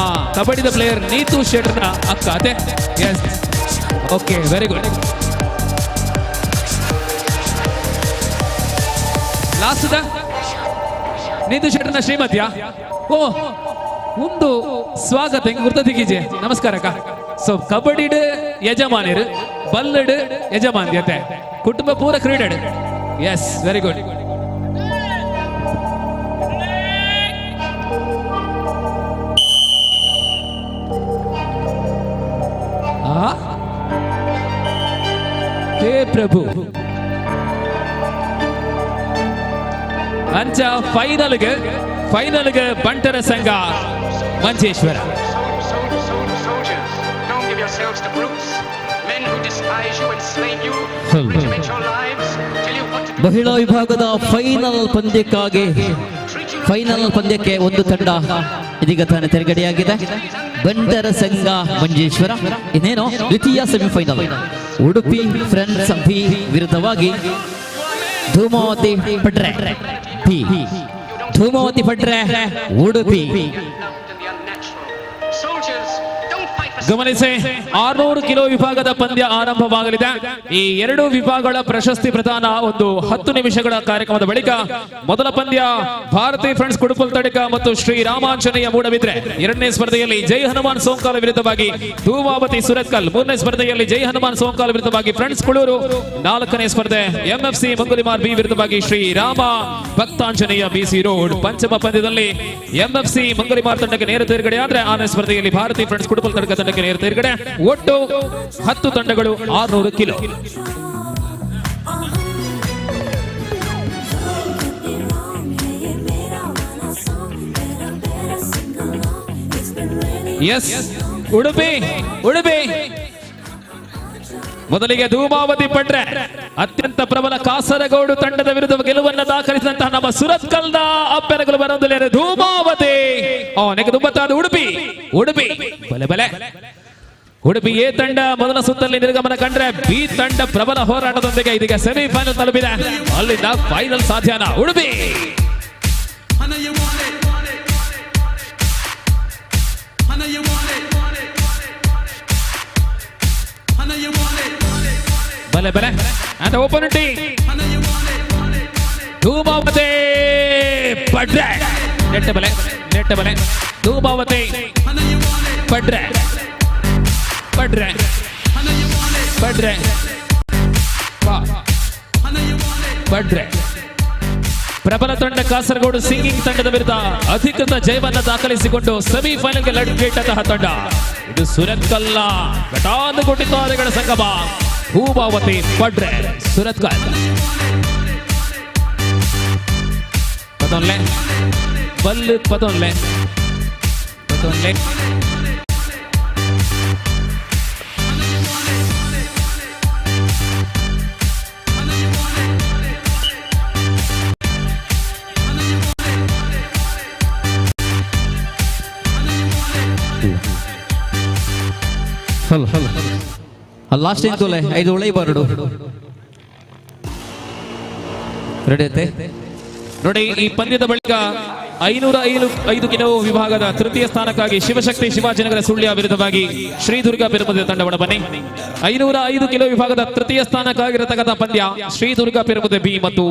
ಆ ಕಬಡ್ಡಿದ ಪ್ಲೇಯರ್ ನೀತು ಶೆಟ್ರ್ನ ಅಕ್ಕ ಅದೇ. Yes, okay, very good. Last Neetu ಶೆಟ್ಟರ್ನ ಶ್ರೀಮತಿಯಾ? ಓ ಒಂದು ಸ್ವಾಗತ ಹೆಂಗ್ ಗುರ್ತದಿಗೀಜೆ ನಮಸ್ಕಾರ ಅಕ್ಕ. ಸೊ ಕಬಡ್ಡಿಡ್ ಯಜಮಾನಿರು, ಬಲ್ಲಡ್ ಯಜಮಾನ್ಯತೆ, ಕುಟುಂಬ ಪೂರ ಕ್ರೀಡೆಡ್. Yes, very good. ಹೇ ಪ್ರಭು, ಅಂಚ ಫೈನಲ್ಗೆ ಫೈನಲ್ಗೆ ಬಂಟರ Sangha Manjeshwar. Soldiers, don't give yourselves to brutes, men who despise you, enslave you, regiment your lives, tell you what to do. ಮಹಿಳಾ ವಿಭಾಗದ ಫೈನಲ್ ಪಂದ್ಯಕ್ಕಾಗಿ, ಫೈನಲ್ ಪಂದ್ಯಕ್ಕೆ ಒಂದು ತಂಡ ಇದೀಗ ತಾನೇ ತೆರಗಡೆಯಾಗಿದೆ, ಬಂಟರ ಸಂಘ ಮಂಜೇಶ್ವರ. ಇನ್ನೇನು ದ್ವಿತೀಯ ಸೆಮಿಫೈನಲ್, ಉಡುಪಿ ಫ್ರೆಂಡ್ಸ್ ಬಿ ವಿರುದ್ಧವಾಗಿ Dhumavati Padre B, Dhumavati Padre Udupi. Soldiers, don't fight for ಗಮನಿಸಿ, 600 ಕಿಲೋ ವಿಭಾಗದ ಪಂದ್ಯ ಆರಂಭವಾಗಲಿದೆ. ಈ ಎರಡು ವಿಭಾಗಗಳ ಪ್ರಶಸ್ತಿ ಪ್ರದಾನ ಒಂದು 10 ನಿಮಿಷಗಳ ಕಾರ್ಯಕ್ರಮದ ಬಳಿಕ. ಮೊದಲ ಪಂದ್ಯ ಭಾರತಿ ಫ್ರೆಂಡ್ಸ್ ಕುಡುಪಲ್ ತಡಿಕ ಮತ್ತು ಶ್ರೀ ರಾಮಾಂಜನೇಯ ಮೂಡಬಿದ್ರೆ. ಎರಡನೇ ಸ್ಪರ್ಧೆಯಲ್ಲಿ ಜೈ ಹನುಮಾನ್ ಸೋಂಕಾಲ ವಿರುದ್ಧವಾಗಿ ಧೂಮಾವತಿ ಸುರತ್ಕಲ್. ಮೂರನೇ ಸ್ಪರ್ಧೆಯಲ್ಲಿ ಜೈ ಹನುಮಾನ್ ಸೋಂಕಾಲ ವಿರುದ್ಧವಾಗಿ ಫ್ರೆಂಡ್ಸ್ ಕುಳೂರು. ನಾಲ್ಕನೇ ಸ್ಪರ್ಧೆ ಎಂಎಫ್ಸಿ ಮಂಗುಲಿಮಾರ್ ಬಿ ವಿರುದ್ಧವಾಗಿ ಶ್ರೀ ರಾಮ ಭಕ್ತಾಂಜನೇಯ ಬಿಸಿ ರೋಡ್. ಪಂಚಮ ಪಂದ್ಯದಲ್ಲಿ ಎಂಎಫ್ಸಿ ಮಂಗುಲಿಮಾರ್ ತಂಡಕ್ಕೆ ನೇರ ತೇರ್ಗಡೆ ಆದ್ರೆ, ಆರನೇ ಸ್ಪರ್ಧೆಯಲ್ಲಿ ಭಾರತಿ ಫ್ರೆಂಡ್ಸ್ ಕುಡುಪಲ್ ತಡಕ ತಂಡಕ್ಕೆ ನೇರ ತೇರ್ಗಡೆ. ಒಟ್ಟು 10 ತಂಡಗಳು, 600 ಕಿಲೋ. ಎಸ್, ಉಡುಪಿ ಉಡುಪಿ ಮೊದಲಿಗೆ ಧೂಮಾವತಿ ಪಟ್ರೆ ಅತ್ಯಂತ ಪ್ರಬಲ ಕಾಸರಗೋಡು ತಂಡದ ವಿರುದ್ಧ ಗೆಲುವನ್ನು ದಾಖಲಿಸಿದಂತಹ ನಮ್ಮ ಸುರತ್ಕಲ್ನ ಅಪ್ಪೆನಗಳು ಬರೋದಿಲ್ಲ. ಧೂಮಾವತಿ ತುಂಬತ್ತಾದ ಉಡುಪಿ ಉಡುಪಿ ಬಲೆ ಬಲೆ ಉಡುಪಿ ಎ ತಂಡ ಮೊದಲ ಸುತ್ತಲ್ಲಿ ನಿರ್ಗಮನ ಕಂಡ್ರೆ, ಬಿ ತಂಡ ಪ್ರಬಲ ಹೋರಾಟದೊಂದಿಗೆ ಇದೀಗ ಸೆಮಿಫೈನಲ್ ತಲುಪಿದೆ. ಅಲ್ಲಿಂದ ಫೈನಲ್ ಸಾಧ್ಯನಾ ಉಡುಪಿ? ಬಲೆ ಬಲೆ ಅಂತ ಓಪನ್ ಟೀ ಧೂಮಾವತಿ ಪಡ್ರೆ ನೆಟ್ಟ ಬಲೆ ನೆಟ್ಟ ಬಲೆ ಧೂಮಾವತಿ ಪಡ್ರೆ ಪಡ್ರೆ ಪಡ್ರೆ ಪಡ್ರೆ. ಪ್ರಬಲ ತಂಡ ಕಾಸರಗೋಡು ಸಿಂಗಿಂಗ್ ತಂಡದ ವಿರುದ್ಧ ಅಧಿಕೃತ ಜಯವನ್ನು ದಾಖಲಿಸಿಕೊಂಡು ಸೆಮಿಫೈನಲ್ಗೆ ಲಡ್ಕಿಟ್ಟಂತಹ ತಂಡ ಇದು ಸುರತ್ಕಲ್ನ ಘಟಾನುಘಟಿ ತಾರೆಗಳ ಸಂಗಮ. ಧೂಮಾವತಿ ಪಡ್ರೆ ಸುರತ್ಕಲ್. ಪತೊನ್ಲೆ ಬಲ್ಲು ಪತೊನ್ಲೆ ಪತೊನ್ಲೆ. ಹಲೋ ಹಲೋ, ಲಾಸ್ಟ್ ಏನ್ ತೋಲೆ ಐದು ಒಳ್ಳೆ ಬರಡು ರೆಡಿ ಐತೆ ನೋಡಿ. ಈ ಪಂದ್ಯದ ಬಳಿಕ 505 ಕಿಲೋ ವಿಭಾಗದ ತೃತೀಯ ಸ್ಥಾನಕ್ಕಾಗಿ ಶಿವಶಕ್ತಿ ಶಿವಾಜಿನಗರ ಸುಳ್ಯ ವಿರುದ್ಧವಾಗಿ ಶ್ರೀದುರ್ಗ ಪೆರುಮದ ತಂಡವನ್ನು ಬನ್ನಿ. 505 ಕಿಲೋ ವಿಭಾಗದ ತೃತೀಯ ಸ್ಥಾನಕ್ಕಾಗಿರತಕ್ಕಂಥ ಪಂದ್ಯ ಶ್ರೀದುರ್ಗ ಪೆರುಮದ ಬಿ ಮತ್ತು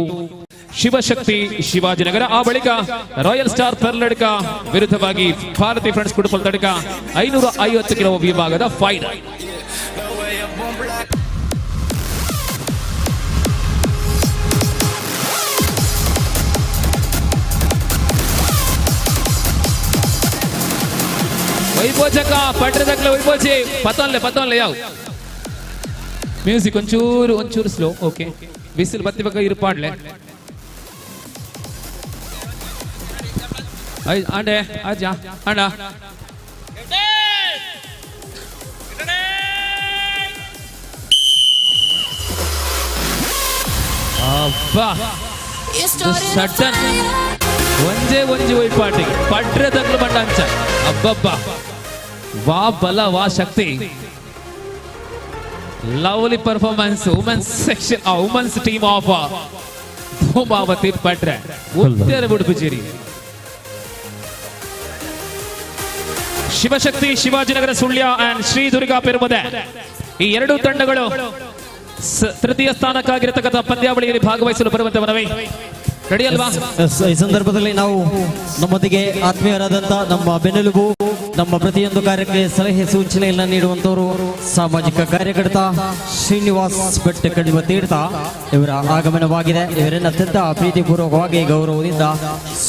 ಶಿವಶಕ್ತಿ ಶಿವಾಜಿನಗರ. ಆ ಬಳಿಕ ರಾಯಲ್ ಸ್ಟಾರ್ ಪೆರ್ಲಡ್ಕ ವಿರುದ್ಧವಾಗಿ ಭಾರತಿ ಫ್ರೆಂಡ್ಸ್ ಕುಡುಪಲ್ ತಡಕ 550 ಕಿಲೋ ವಿಭಾಗದ ಫೈನಲ್. ವೈಭೋಜಕ ಪಟ್ರದಕ್ಲೆ ವೈಭೋಜಿ ಪತೊನ್ಲೆ ಪತೊನ್ಲೆ ಯಾವ ಮ್ಯೂಸಿಕ್ ಒಂಚೂರು ಒಂಚೂರು ಸ್ಲೋ. ಓಕೆ, ಬಿಸಿಲು ಬತ್ತಿ ಬಕ್ಕ ಇರು ಪಾಡ್ಲೆ ಆಂಡೆ ಅಜ್ಜ ಅಣ್ಣ. ಅಬ್ಬಾ, ಸಡನ್ ಒಂಜೆ ಒಂಜಿ ಒಯ್ಪಾಟಿ ಪಟ್ರೆ ತಗ್ಲು ಬಂಡ ಅಂಚ. ಅಬ್ಬಬ್ಬ, ವಾ ಬಲ ವಾ ಶಕ್ತಿ. Lovely performance women's section, women's team of Dhumavati Patre ಉತ್ತರ ಉಡುಪುಜೇರಿ. ಶಿವಶಕ್ತಿ ಶಿವಾಜಿನಗರ ಸುಳ್ಯ ಅಂಡ್ ಶ್ರೀ ದುರ್ಗಾ ಪೆರುಮದೆ ಈ ಎರಡು ತಂಡಗಳು ತೃತೀಯ ಸ್ಥಾನಕ್ಕಾಗಿರತಕ್ಕಂಥ ಪಂದ್ಯಾವಳಿಯಲ್ಲಿ ಭಾಗವಹಿಸಲು ಬರುವಂತೆ ಮನವಿ. ರೆಡಿ ಅಲ್ವಾ? ಈ ಸಂದರ್ಭದಲ್ಲಿ ನಾವು ನಮ್ಮೊಂದಿಗೆ ಆತ್ಮೀಯರಾದಂತಹ ನಮ್ಮ ಬೆನ್ನೆಲುಬು, ನಮ್ಮ ಪ್ರತಿಯೊಂದು ಕಾರ್ಯಕ್ಕೆ ಸಲಹೆ ಸೂಚನೆಯನ್ನು ನೀಡುವಂತವರು ಸಾಮಾಜಿಕ ಕಾರ್ಯಕರ್ತ ಶ್ರೀನಿವಾಸ್ ಭಟ್ ಕಣಿವ ತೀರ್ಥ ಇವರ ಆಗಮನವಾಗಿದೆ. ಇವರನ್ನು ಅತ್ಯಂತ ಪ್ರೀತಿಪೂರ್ವಕವಾಗಿ ಗೌರವದಿಂದ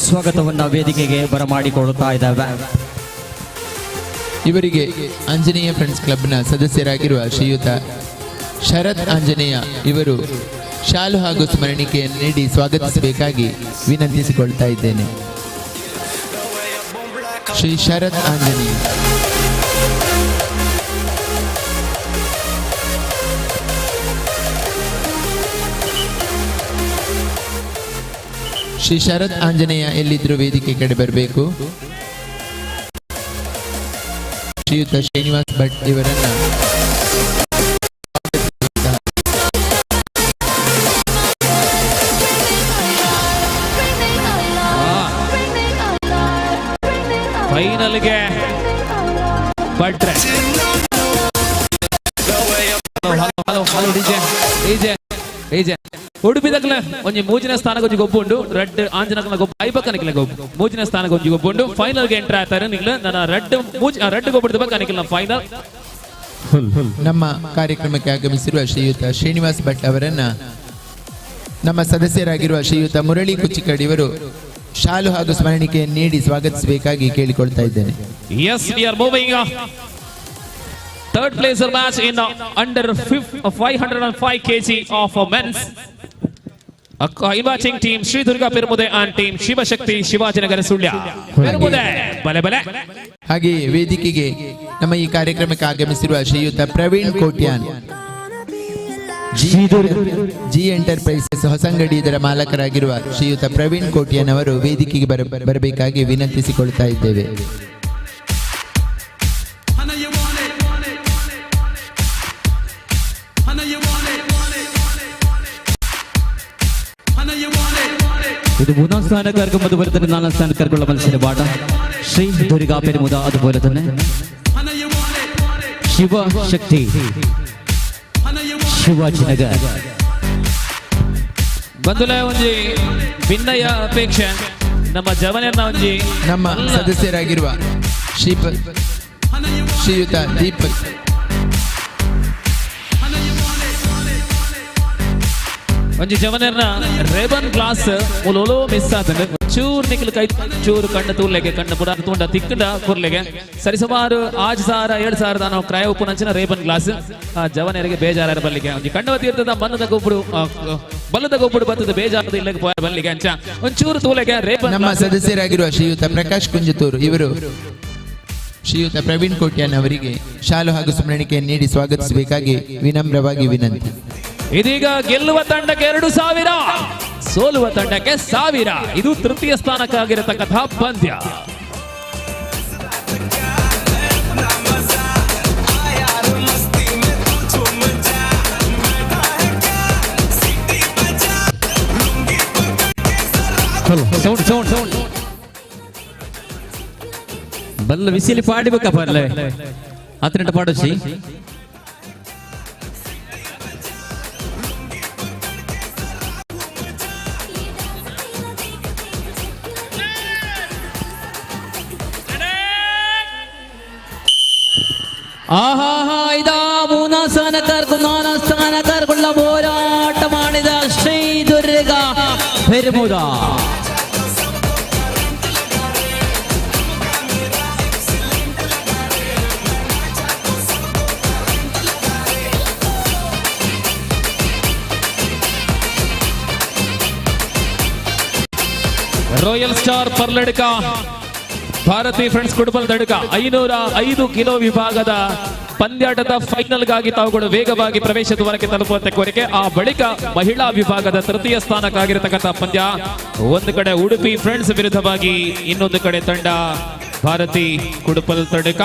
ಸ್ವಾಗತವನ್ನ ವೇದಿಕೆಗೆ ಬರಮಾಡಿಕೊಳ್ಳುತ್ತಾ ಇದ್ದಾವೆ. ಇವರಿಗೆ ಆಂಜನೇಯ ಫ್ರೆಂಡ್ಸ್ ಕ್ಲಬ್ನ ಸದಸ್ಯರಾಗಿರುವ ಶ್ರೀಯುತ ಶರತ್ ಆಂಜನೇಯ ಇವರು ಶಾಲು ಹಾಗೂ ಸ್ಮರಣಿಕೆಯನ್ನು ನೀಡಿ ಸ್ವಾಗತಿಸಬೇಕಾಗಿ ವಿನಂತಿಸಿಕೊಳ್ತಾ ಇದ್ದೇನೆ. ಶ್ರೀ ಶರತ್ ಆಂಜನೇಯ. ಶ್ರೀ ಶರತ್ ಆಂಜನೇಯ ಎಲ್ಲಿದ್ರೂ ವೇದಿಕೆ ಕಡೆ ಬರಬೇಕು. ಶ್ರೀಯುತ ಶ್ರೀನಿವಾಸ್ ಭಟ್ ಇವರನ್ನ ಫೈನಲ್ಗೆ ಭಟ್ರೆ. Hello hello hello, DJ DJ DJ. ಉಡುಪಿದಕ್ಲೆ ಒಂಜಿ ಮೂಜಿನ ಸ್ಥಾನಕ್ಕೆ ಒಂಜಿ ಗೊಬ್ಬು ಉಂಡು. ರಡ್ಡ್ ಆಂಜನಕ್ಲ ಗೊಬ್ಬು, ಐಬಕ್ಕನಿಕ್ಲೆ ಗೊಬ್ಬು, ಮೂಜಿನ ಸ್ಥಾನಕ್ಕೆ ಒಂಜಿ ಗೊಬ್ಬು ಉಂಡು. ಫೈನಲ್ಗೆ ಎಂಟರ್ ಆಗ್ತಾರೆ ನಿಕ್ಲೆ. ನನ್ನ ರಡ್ಡ್ ಮೂಜಿ ರಡ್ಡ್ ಗೊಬ್ಬು ಬಕ್ಕ ಫೈನಲ್. ನಮ್ಮ ಕಾರ್ಯಕ್ರಮಕ್ಕೆ ಆಗಮಿಸಿರುವ ಶ್ರೀಯುತ ಶ್ರೀನಿವಾಸ್ ಭಟ್ ಅವರನ್ನ ನಮ್ಮ ಸದಸ್ಯರಾಗಿರುವ ಶ್ರೀಯುತ ಮುರಳಿ ಕುಚಿಕಡ್ ಇವರು ಶಾಲು ಹಾಗೂ ಸ್ಮರಣಿಕೆಯನ್ನು ನೀಡಿ ಸ್ವಾಗತಿಸಬೇಕಾಗಿ ಕೇಳಿಕೊಳ್ತಾ ಇದ್ದೇನೆ. Yes, we are moving third place match in under 505 kg of men's. Inviting team Shri Durga Permude and team Shivashakti Shivajinagar Sullia. Permude, ಬಲೆ ಬಲೆ. ಹಾಗೆಯೇ ವೇದಿಕೆಗೆ ನಮ್ಮ ಈ ಕಾರ್ಯಕ್ರಮಕ್ಕೆ ಆಗಮಿಸಿರುವ ಶ್ರೀಯುತ ಪ್ರವೀಣ್ ಕೋಟ್ಯಾನ್, ಜಿ ಎಂಟರ್ಪ್ರೈಸಸ್ ಹೊಸಂಗಡಿ ಇದರ ಮಾಲಕರಾಗಿರುವ ಶ್ರೀಯುತ ಪ್ರವೀಣ್ ಕೋಟ್ಯಾನ್ ಅವರು ವೇದಿಕೆಗೆ ಬರಬೇಕಾಗಿ ವಿನಂತಿಸಿಕೊಳ್ತಾ ಇದ್ದೇವೆ. ഇത് മൂന്നാം സ്ഥാനക്കാർക്കും അതുപോലെ തന്നെ നാലാം സ്ഥാനക്കാർക്കുള്ള മത്സരമാണ്. ശ്രീ ദുർഗാ പെരുമുത, അതുപോലെ തന്നെ ശിവശക്തി ಶಿವಾಜಿನಗರ್. ಬಂಧುಲ ಒಂಜಿ ಭಿನ್ನಯ ಅಪೇಕ್ಷೆ ನಮ್ಮ ಜವನನ್ನ ಒಂಜಿ ನಮ್ಮ ಸದಸ್ಯರಾಗಿರುವ ಶ್ರೀಯುತ ದೀಪಕ್ ಒಂಜಿ ಜವನರ್ನ ರೇಬನ್ ಗ್ಲಾಸ್ ಮೂಲೋಲೋ ಮಿಸ್ ಆತಂಡ್. ಚೂರ್ ನಿಕ್ಲು ಕೈ ಚೂರು ಕಣ್ಣು ತೂರ್ಲೆಗೆ ಕಣ್ಣು ಪುಡ ತೂಂಡ ತಿಕ್ಕಂಡ ಕುರ್ಲೆಗೆ ಸರಿಸುಮಾರು 5,000 7,000 ನಾವು ಕ್ರಯ ಉಪ್ಪುನಂಚಿನ ರೇಬನ್ ಗ್ಲಾಸ್ ಜವನರಿಗೆ ಬೇಜಾರ ಬಲ್ಲಿಗೆ ಒಂಜಿ ಕಣ್ಣು ತೀರ್ಥದ ಮನ್ನದ ಗೊಬ್ಬಡು ಬಲ್ಲದ ಗೊಬ್ಬಡು ಬತ್ತದ ಬೇಜಾರದ ಇಲ್ಲಗೆ ಪೋಯ ಬಲ್ಲಿಗೆ ಅಂಚ ಒಂಚೂರು ತೂಲೆಗೆ ರೇಬನ್. ನಮ್ಮ ಸದಸ್ಯರಾಗಿರುವ ಶ್ರೀಯುತ ಪ್ರಕಾಶ್ ಕುಂಜತೂರು ಇವರು ಶ್ರೀಯುತ ಪ್ರವೀಣ್ ಕೋಟ್ಯಾನ್ ಅವರಿಗೆ ಶಾಲು ಹಾಗೂ ಸ್ಮರಣಿಕೆಯನ್ನು ನೀಡಿ ಸ್ವಾಗತಿಸಬೇಕಾಗಿ ವಿನಮ್ರವಾಗಿ ವಿನಂತಿ. ಇದೀಗ ಗೆಲ್ಲುವ ತಂಡಕ್ಕೆ 2,000, ಸೋಲುವ ತಂಡಕ್ಕೆ 1,000. ಇದು ತೃತೀಯ ಸ್ಥಾನಕ್ಕಾಗಿರತಕ್ಕಂತಹ ಪಂದ್ಯ. ಸೌಂಡ್ ಸೌಂಡ್ ಸೌಂಡ್ ಬಲ್ಲ ವಿಸಿಲಿ ಪಾಡಿಬೇಕಪ್ಪ ಅಲ್ಲೇ ಹತ್ತಿರ ಪಾಡೋಸಿ. ആഹാ, ഇതാ മൂന്നാം സ്ഥാനക്കാർക്കും നാലാം സ്ഥാനക്കാർക്കുള്ള പോരാട്ടമാണിത്. Shri Durga പെരുമുത. Royal star Parladka Bharathi friends Kudbal Tadka 505 kilo ವಿಭಾಗದ ಪಂದ್ಯಾಟದ ಫೈನಲ್ಗಾಗಿ ತಾವುಗಳು ವೇಗವಾಗಿ ಪ್ರವೇಶ ದ್ವಾರಕ್ಕೆ ತಲುಪುವಂತೆ ಕೋರಿಕೆ. ಆ ಬಳಿಕ ಮಹಿಳಾ ವಿಭಾಗದ ತೃತೀಯ ಸ್ಥಾನಕ್ಕಾಗಿರತಕ್ಕಂಥ ಪಂದ್ಯ ಒಂದು ಕಡೆ ಉಡುಪಿ ಫ್ರೆಂಡ್ಸ್ ವಿರುದ್ಧವಾಗಿ, ಇನ್ನೊಂದು ಕಡೆ ತಂಡ Bharathi Kudupal Tadka,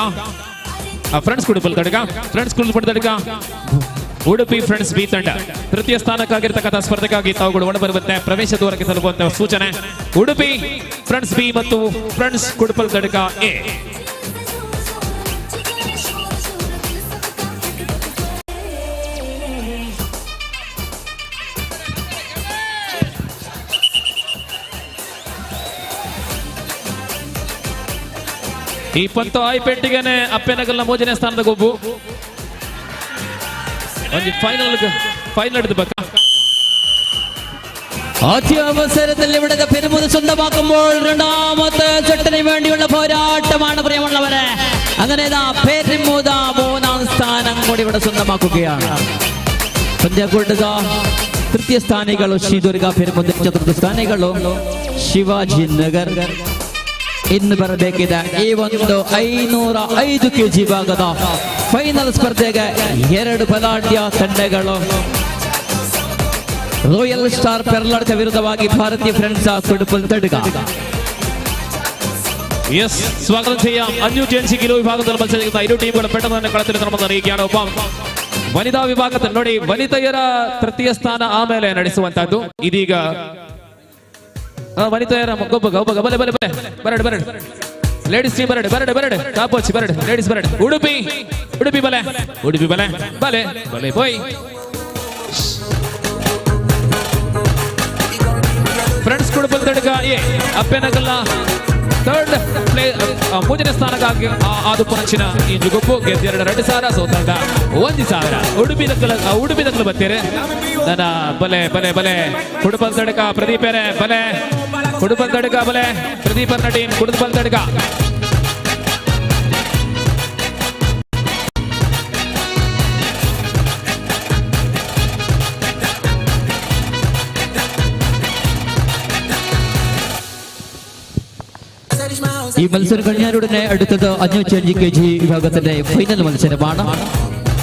friends Kudupal Tadka, friends Kudupal Tadka, Udupi friends B ತಂಡ. ತೃತೀಯ ಸ್ಥಾನಕ್ಕಾಗಿರ್ತಕ್ಕಂಥ ಸ್ಪರ್ಧೆಗಾಗಿ ತಾವುಗಳು ಒಳಬರುವಂತೆ ಪ್ರವೇಶ ದ್ವಾರಕ್ಕೆ ತಲುಪುವಂತ ಸೂಚನೆ. ಉಡುಪಿ ಫ್ರೆಂಡ್ಸ್ ಬಿ ಮತ್ತು ಫ್ರೆಂಡ್ಸ್ ಕುಡುಪಲ್ ತಡ್ಕ ಎ. ಈ ಪಂತು ಆಯ್ಪೆಟ್ಟಿಗೆನೆ ಅಪ್ಪೆನಗಲ್ನ ಮೂರನೇ ಸ್ಥಾನದ ಗೊಬ್ಬು ಒಂಜಿ ಫೈನಲ್ ಫೈನಲ್ ಹಿಡಿದು ಬಕ್ಕ. ആദ്യ അവസരത്തിൽ ഇവിടെ പെരുമുത് സ്വന്തമാക്കുമ്പോൾ രണ്ടാമത്തെ സെട്ടിന് വേണ്ടിയുള്ള പോരാട്ടമാണ് പ്രിയമുള്ളവരെ. അങ്ങനെ ഇതാ പെരുമുത മൂന്നാം സ്ഥാനം കൂടി ഇവിടെ സ്വന്തമാക്കുകയാണ്. പഞ്ചാക്കൂട്ടുക തൃതീയ സ്ഥാനിಗಳು ಶ್ರೀದುರ್ಗ ಪೆರುಮುದ, ಚತುರ್ಥ ಸ್ಥಾನಿಗಳು ಶಿವಾಜಿ ನಗರ್. ಇನ್ನು ಬರಬೇಕಿದೆ ಈ ಒಂದು 505 ಕೆಜಿ ಭಾಗದ ಫೈನಲ್ ಸ್ಪರ್ಧೆಗೆ ಎರಡು ಬಲಾಢ್ಯ ತಂಡಗಳು. ರಾಯಲ್ ಸ್ಟಾರ್ ಪೆರ್ಲಾಡ್ಕ ವಿರುದ್ಧವಾಗಿ ಭಾರತೀಯ ಫ್ರೆಂಡ್ಸ್ ಕುಡುಪಲ್ ತಡ್ಕ. യെസ്, സ്വാഗതം ചെയ്യാം. 505 കിലോ വിഭാഗത്തിൽ മത്സരിക്കുന്ന ഇരു ടീമുകളും പെട്ടെന്ന് തന്നെ കളത്തിലെത്തണമെന്ന് അറിയിക്കുകയാണ്. ഒപ്പം ವನಿತಾ ವಿಭಾಗದಲ್ಲಿ ನೋಡಿ, ವನಿತೆಯರ ತೃತೀಯ ಸ್ಥಾನ ಆಮೇಲೆ ನಡೆಸುವಂತಹದ್ದು. ಇದೀಗ ವನಿತೆಯರ ಗೊಬ್ಬ ಗೊಬ್ಬ ಬಲೆ ಬಲೆ ಬಲೆ ಬರಡು ಬರಡು ಲೇಡೀಸ್ ಟೀಮ್ ಬರಡು ಬರಡು ಬರಡು ಕಾಪೋಚಿ ಬರಡು ಲೇಡೀಸ್ ಬರಡು ಉಡುಪಿ ಉಡುಪಿ ಬಲೆ ಉಡುಪಿ ಬಲೆ ಬಲೆ ಬಲೆ ಬೋಯ್ ಫ್ರೆಂಡ್ಸ್ ಕುಡುಪಲ್ ತಡ್ಕ ಎ ಅಪ್ಪೆನಗಲ್ಲ ಥರ್ಡ್ ಪ್ಲೇ ಮೂರನೇ ಸ್ಥಾನಕ್ಕಾಗಿ ಆದು ಪುನಂಚಿನ ಈ ಜುಗುಪ್ಪು ಗೆದ್ದ 2,000 ಸೋತಂಡ 1,000. ಉಡುಪಿ ದಕ್ಕಲ ಉಡುಪಿ ದಕ್ಕಲು ಬರ್ತೀರಿ ನನ್ನ ಬಲೆ ಬಲೆ ಬಲೆ ಕುಡುಪಲ್ ತಡ್ಕ ಪ್ರದೀಪೇನೆ ಬಲೆ ಕುಡುಪಲ್ ತಡ್ಕ ಬಲೆ ಪ್ರದೀಪನ್ನ ಟೀಮ್ ಕುಡುಪಲ್ ತಡ್ಕ. ഈ മത്സരം കഴിഞ്ഞാലുടനെ അടുത്തത് 505 കെജി വിഭാഗത്തിന്റെ ഫൈനൽ മത്സരമാണ്.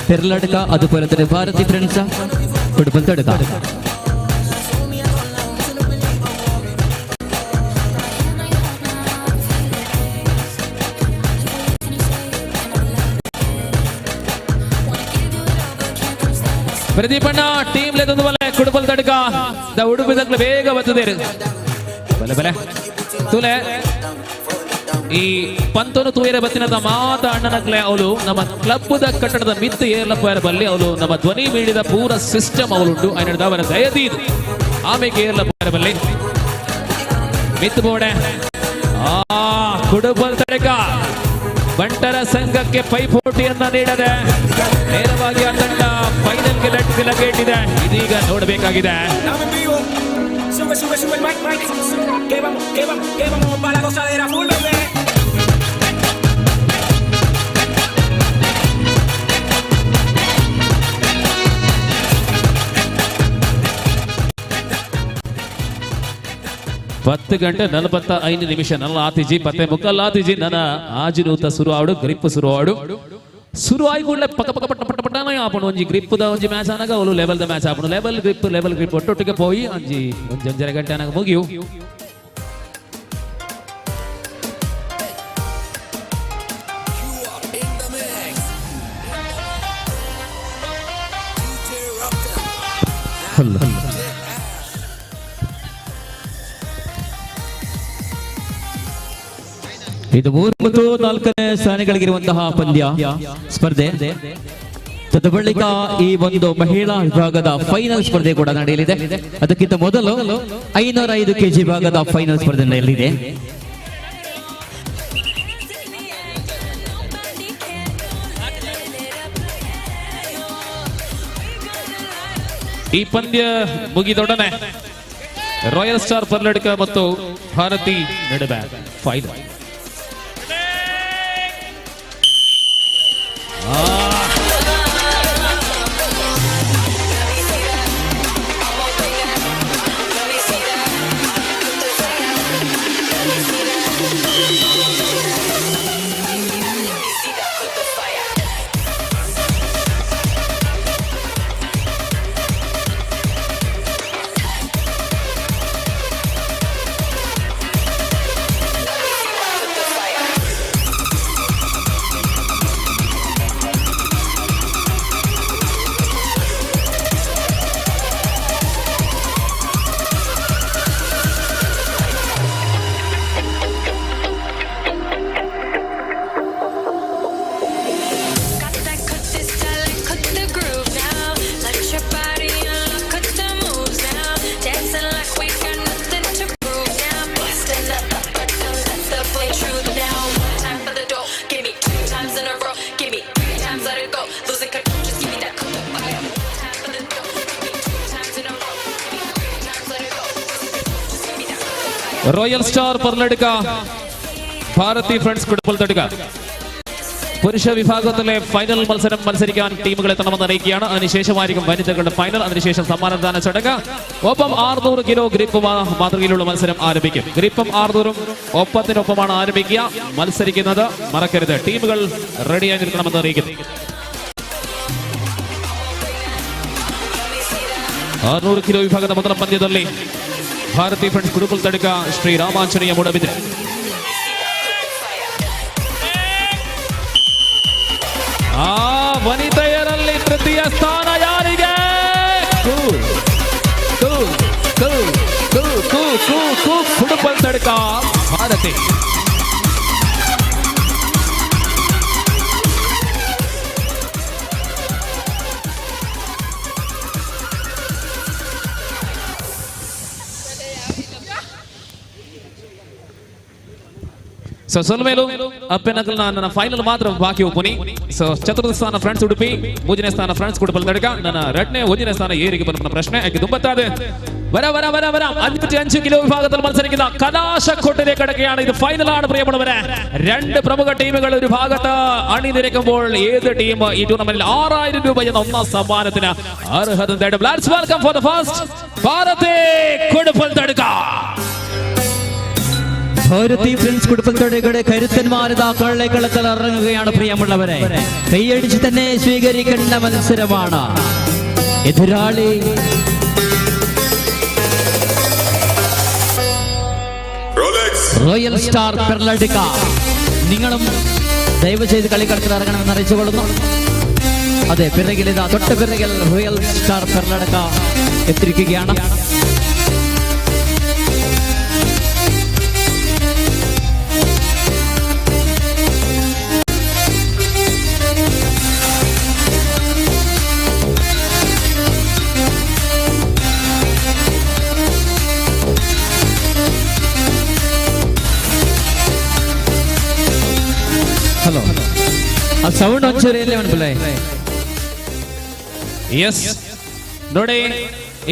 പെർലടുക്ക അതുപോലെ തന്നെ ഭാരതി ഫ്രണ്ട്സ് കുടുംബം തടുക്ക. ಪ್ರದೀಪಣ್ಣ ಟೀಮ್ ಲೆದೊಂದು ಬಲೆ ಕುಡುಪಲ್ ತಡ್ಕ ದ ಉಡುಪಿ ದಕ್ಕಲು ಬೇಗ ಬರ್ತದೇರು ಬಲೆ ಬಲೆ ತುಲೆ. ಈ ಪಂತನು ತೂಯರೆ ಬತ್ತಿನದ ಮಾತ ಅಣ್ಣನಕ್ಲೆ ಅವಳು ನಮ್ಮ ಕ್ಲಬ್ದ ಕಟ್ಟಡದ ಮಿತ್ತು ಏರ್ಲಪ್ಪ ಬಲ್ಲಿ ಅವಳು ನಮ್ಮ ಧ್ವನಿ ಮೀಡಿದ ಪೂರ ಸಿಸ್ಟಮ್ ಅವಳುಂಟು. ಅವರ ದಯದೀದು ಆಮೇಲೆ ಏರ್ಲಪ್ಪ ಬಲ್ಲಿ ಮಿತ್ತು ಬೋಡೆ. ಆ ಕುಡುಪಲ್ ತಡಕ ಬಂಟರ ಸಂಘಕ್ಕೆ ಪೈಪೋಟಿಯನ್ನ ನೀಡದೆ ನೇರವಾಗಿ ಆ ತಂಡ ಫೈನಲ್ಗೆ ಲಗೇಟಿದೆ. ಇದೀಗ ನೋಡಬೇಕಾಗಿದೆ. Sube, sube, sube el mic, mic. Que vamos, que vamos, que vamos pa' la gozadera full, bebé. 10 ಗಂಟೆ 45 ನಿಮಿಷ ನನ್ನ ಆತಿಜಿ ಪತ್ತೆ ಮುಕ್ಕಲ್ ಆತಿಜಿ ನನ್ನ ಆಜಿನೂತ ಸುರು ಆಡು ಗ್ರಿಪ್ ಸುರು ಆಡು ಸುರು ಆಗಿ ಕೂಡಲೇ ಪಕ ಪಕ ಪಟ್ಟ ಪಟ್ಟ ಪಟ್ಟನ ಆಪಣು ಒಂಜಿ ಗ್ರಿಪ್ದ ಒಂಜಿ ಮ್ಯಾಚ್ ಆನಾಗ ಅವಳು ಲೆವೆಲ್ the match ಆಪಣು ಲೆವೆಲ್ ಗ್ರಿಪ್ ಒಟ್ಟೊಟ್ಟಿಗೆ ಪೋಯಿ ಒಂಜಿ ಒಂಜಿ ಒಂಜರೆ ಗಂಟೆ ಆನಾಗ ಮುಗಿಯು. ಇದು 3 ಮತ್ತು 4ನೇ ಸ್ಥಾನಗಳಿಗಿರುವಂತಹ ಪಂದ್ಯ ಸ್ಪರ್ಧೆ. ತದ ಬಳಿಕ ಈ ಒಂದು ಮಹಿಳಾ ವಿಭಾಗದ ಫೈನಲ್ ಸ್ಪರ್ಧೆ ಕೂಡ ನಡೆಯಲಿದೆ. ಅದಕ್ಕಿಂತ ಮೊದಲು 505 ಕೆಜಿ ಭಾಗದ ಫೈನಲ್ ಸ್ಪರ್ಧೆ ನಡೆಯಲಿದೆ. ಈ ಪಂದ್ಯ ಮುಗಿದೊಡನೆ ರಾಯಲ್ ಸ್ಟಾರ್ ಪರ್ಲಡ್ಕ ಮತ್ತು ಭಾರತಿ ನಡುವೆ final. Royal star Perladukka, Bharathi friends Kuduppalthadukka. പുരുഷ വിഭാഗത്തിലെ ഫൈനൽ മത്സരം മത്സരിക്കാൻ ടീമുകൾ എത്തണമെന്ന് അറിയിക്കുകയാണ്. അതിനുശേഷമായിരിക്കും വനിതകളുടെ ഫൈനൽ. അതിനുശേഷം സമ്മാനദാന ചടങ്ങ്. ഒപ്പം 600 കിലോ ഗ്രിപ്പ് മാതൃകയിലുള്ള മത്സരം ആരംഭിക്കും. ഗ്രിപ്പും 600 ഒപ്പത്തിനൊപ്പമാണ് ആരംഭിക്കുക. മത്സരിക്കുന്നത് മറക്കരുത്. ടീമുകൾ റെഡിയായി നിൽക്കണമെന്ന് അറിയിക്കുന്നു. 600 കിലോ വിഭാഗದ ಮೊದಲ ಪಂದ್ಯದಲ್ಲಿ ಭಾರತಿ ಫ್ರೆಂಡ್ಸ್ ಕುಡುಪಲ್ತಡ್ಕ, ಶ್ರೀ ರಾಮಾಂಜನೇಯ ಮೂಡಬಿದ್ರೆ. ಆ ವನಿತೆಯರಲ್ಲಿ ತೃತೀಯ ಸ್ಥಾನ ಯಾರಿಗೆ? ಕು ಕು ಕು ಕು ಕು ಕು ಕು ಕುಡುಪಲ್ತಡ್ಕ ಭಾರತಿ. ಸೊ ಸೊಲ್ಮೇಲು ಅಪ್ಪೆನಕಲ್ ನನ್ನ ಫೈನಲ್ ಮಾತ್ರ ಬಾಕಿ ಒಪ್ಪುನಿ. ಸೊ ಚತುರ್ಥ ಸ್ಥಾನ ಫ್ರೆಂಡ್ಸ್ ಉಡುಪಿ, ಮೂರನೇ ಸ್ಥಾನ ಫ್ರೆಂಡ್ಸ್ ಕುಡುಪಲ್ತಡ್ಕ, ನನ್ನ ಎರಡನೇ ಒಂದನೇ ಸ್ಥಾನ ಏರಿಗೆ ಬರುವ ಪ್ರಶ್ನೆ ಯಾಕೆ ದುಂಬತ್ತಾದೆ. വര വര വര വര 55 കിലോ വിഭാഗത്തിൽ മത്സരിക്കുന്ന കലാശക്കൊട്ടിലെ കടക്കുകയാണ്. ഇത് ഫൈനലാണ് പ്രിയമുള്ളവരെ. രണ്ട് പ്രമുഖ ടീമുകൾ ഒരു ഭാഗത്ത് അണിനിരക്കുമ്പോൾ ഏത് ടീം ഈ ടൂർണമെന്റിൽ 6000 രൂപ എന്ന ഒന്നാം സമ്മാനത്തിന് അർഹത നേടും? Let's welcome for the first Bharathi Kuduppalthadukka. Bharathi friends കുടുംബത്തോടെ കരുത്തന്മാരിതാ കളത്തിൽ ഇറങ്ങുകയാണ് പ്രിയമുള്ളവരെ. കൈയടിച്ച് തന്നെ സ്വീകരിക്കേണ്ട മത്സരമാണ്. എതിരാളി റോയൽ സ്റ്റാർ പെർലടുക്ക. നിങ്ങളും ദയവ് ചെയ്ത് കളിക്കളത്തിൽ ഇറങ്ങണമെന്ന് അറിയിച്ചുകൊള്ളുന്നു. അതെ, പിറകിൽ ഇതാ തൊട്ട് പിറകിൽ റോയൽ സ്റ്റാർ പെർലടുക്ക എത്തിയിരിക്കുകയാണ്. ഹലോ, ಆ ಸೌಂಡ್ ಒಂಚೂರು ಎಲ್ಲಿ ಅನ್ಬಿಲ್ಲ. ಎಸ್ ನೋಡಿ,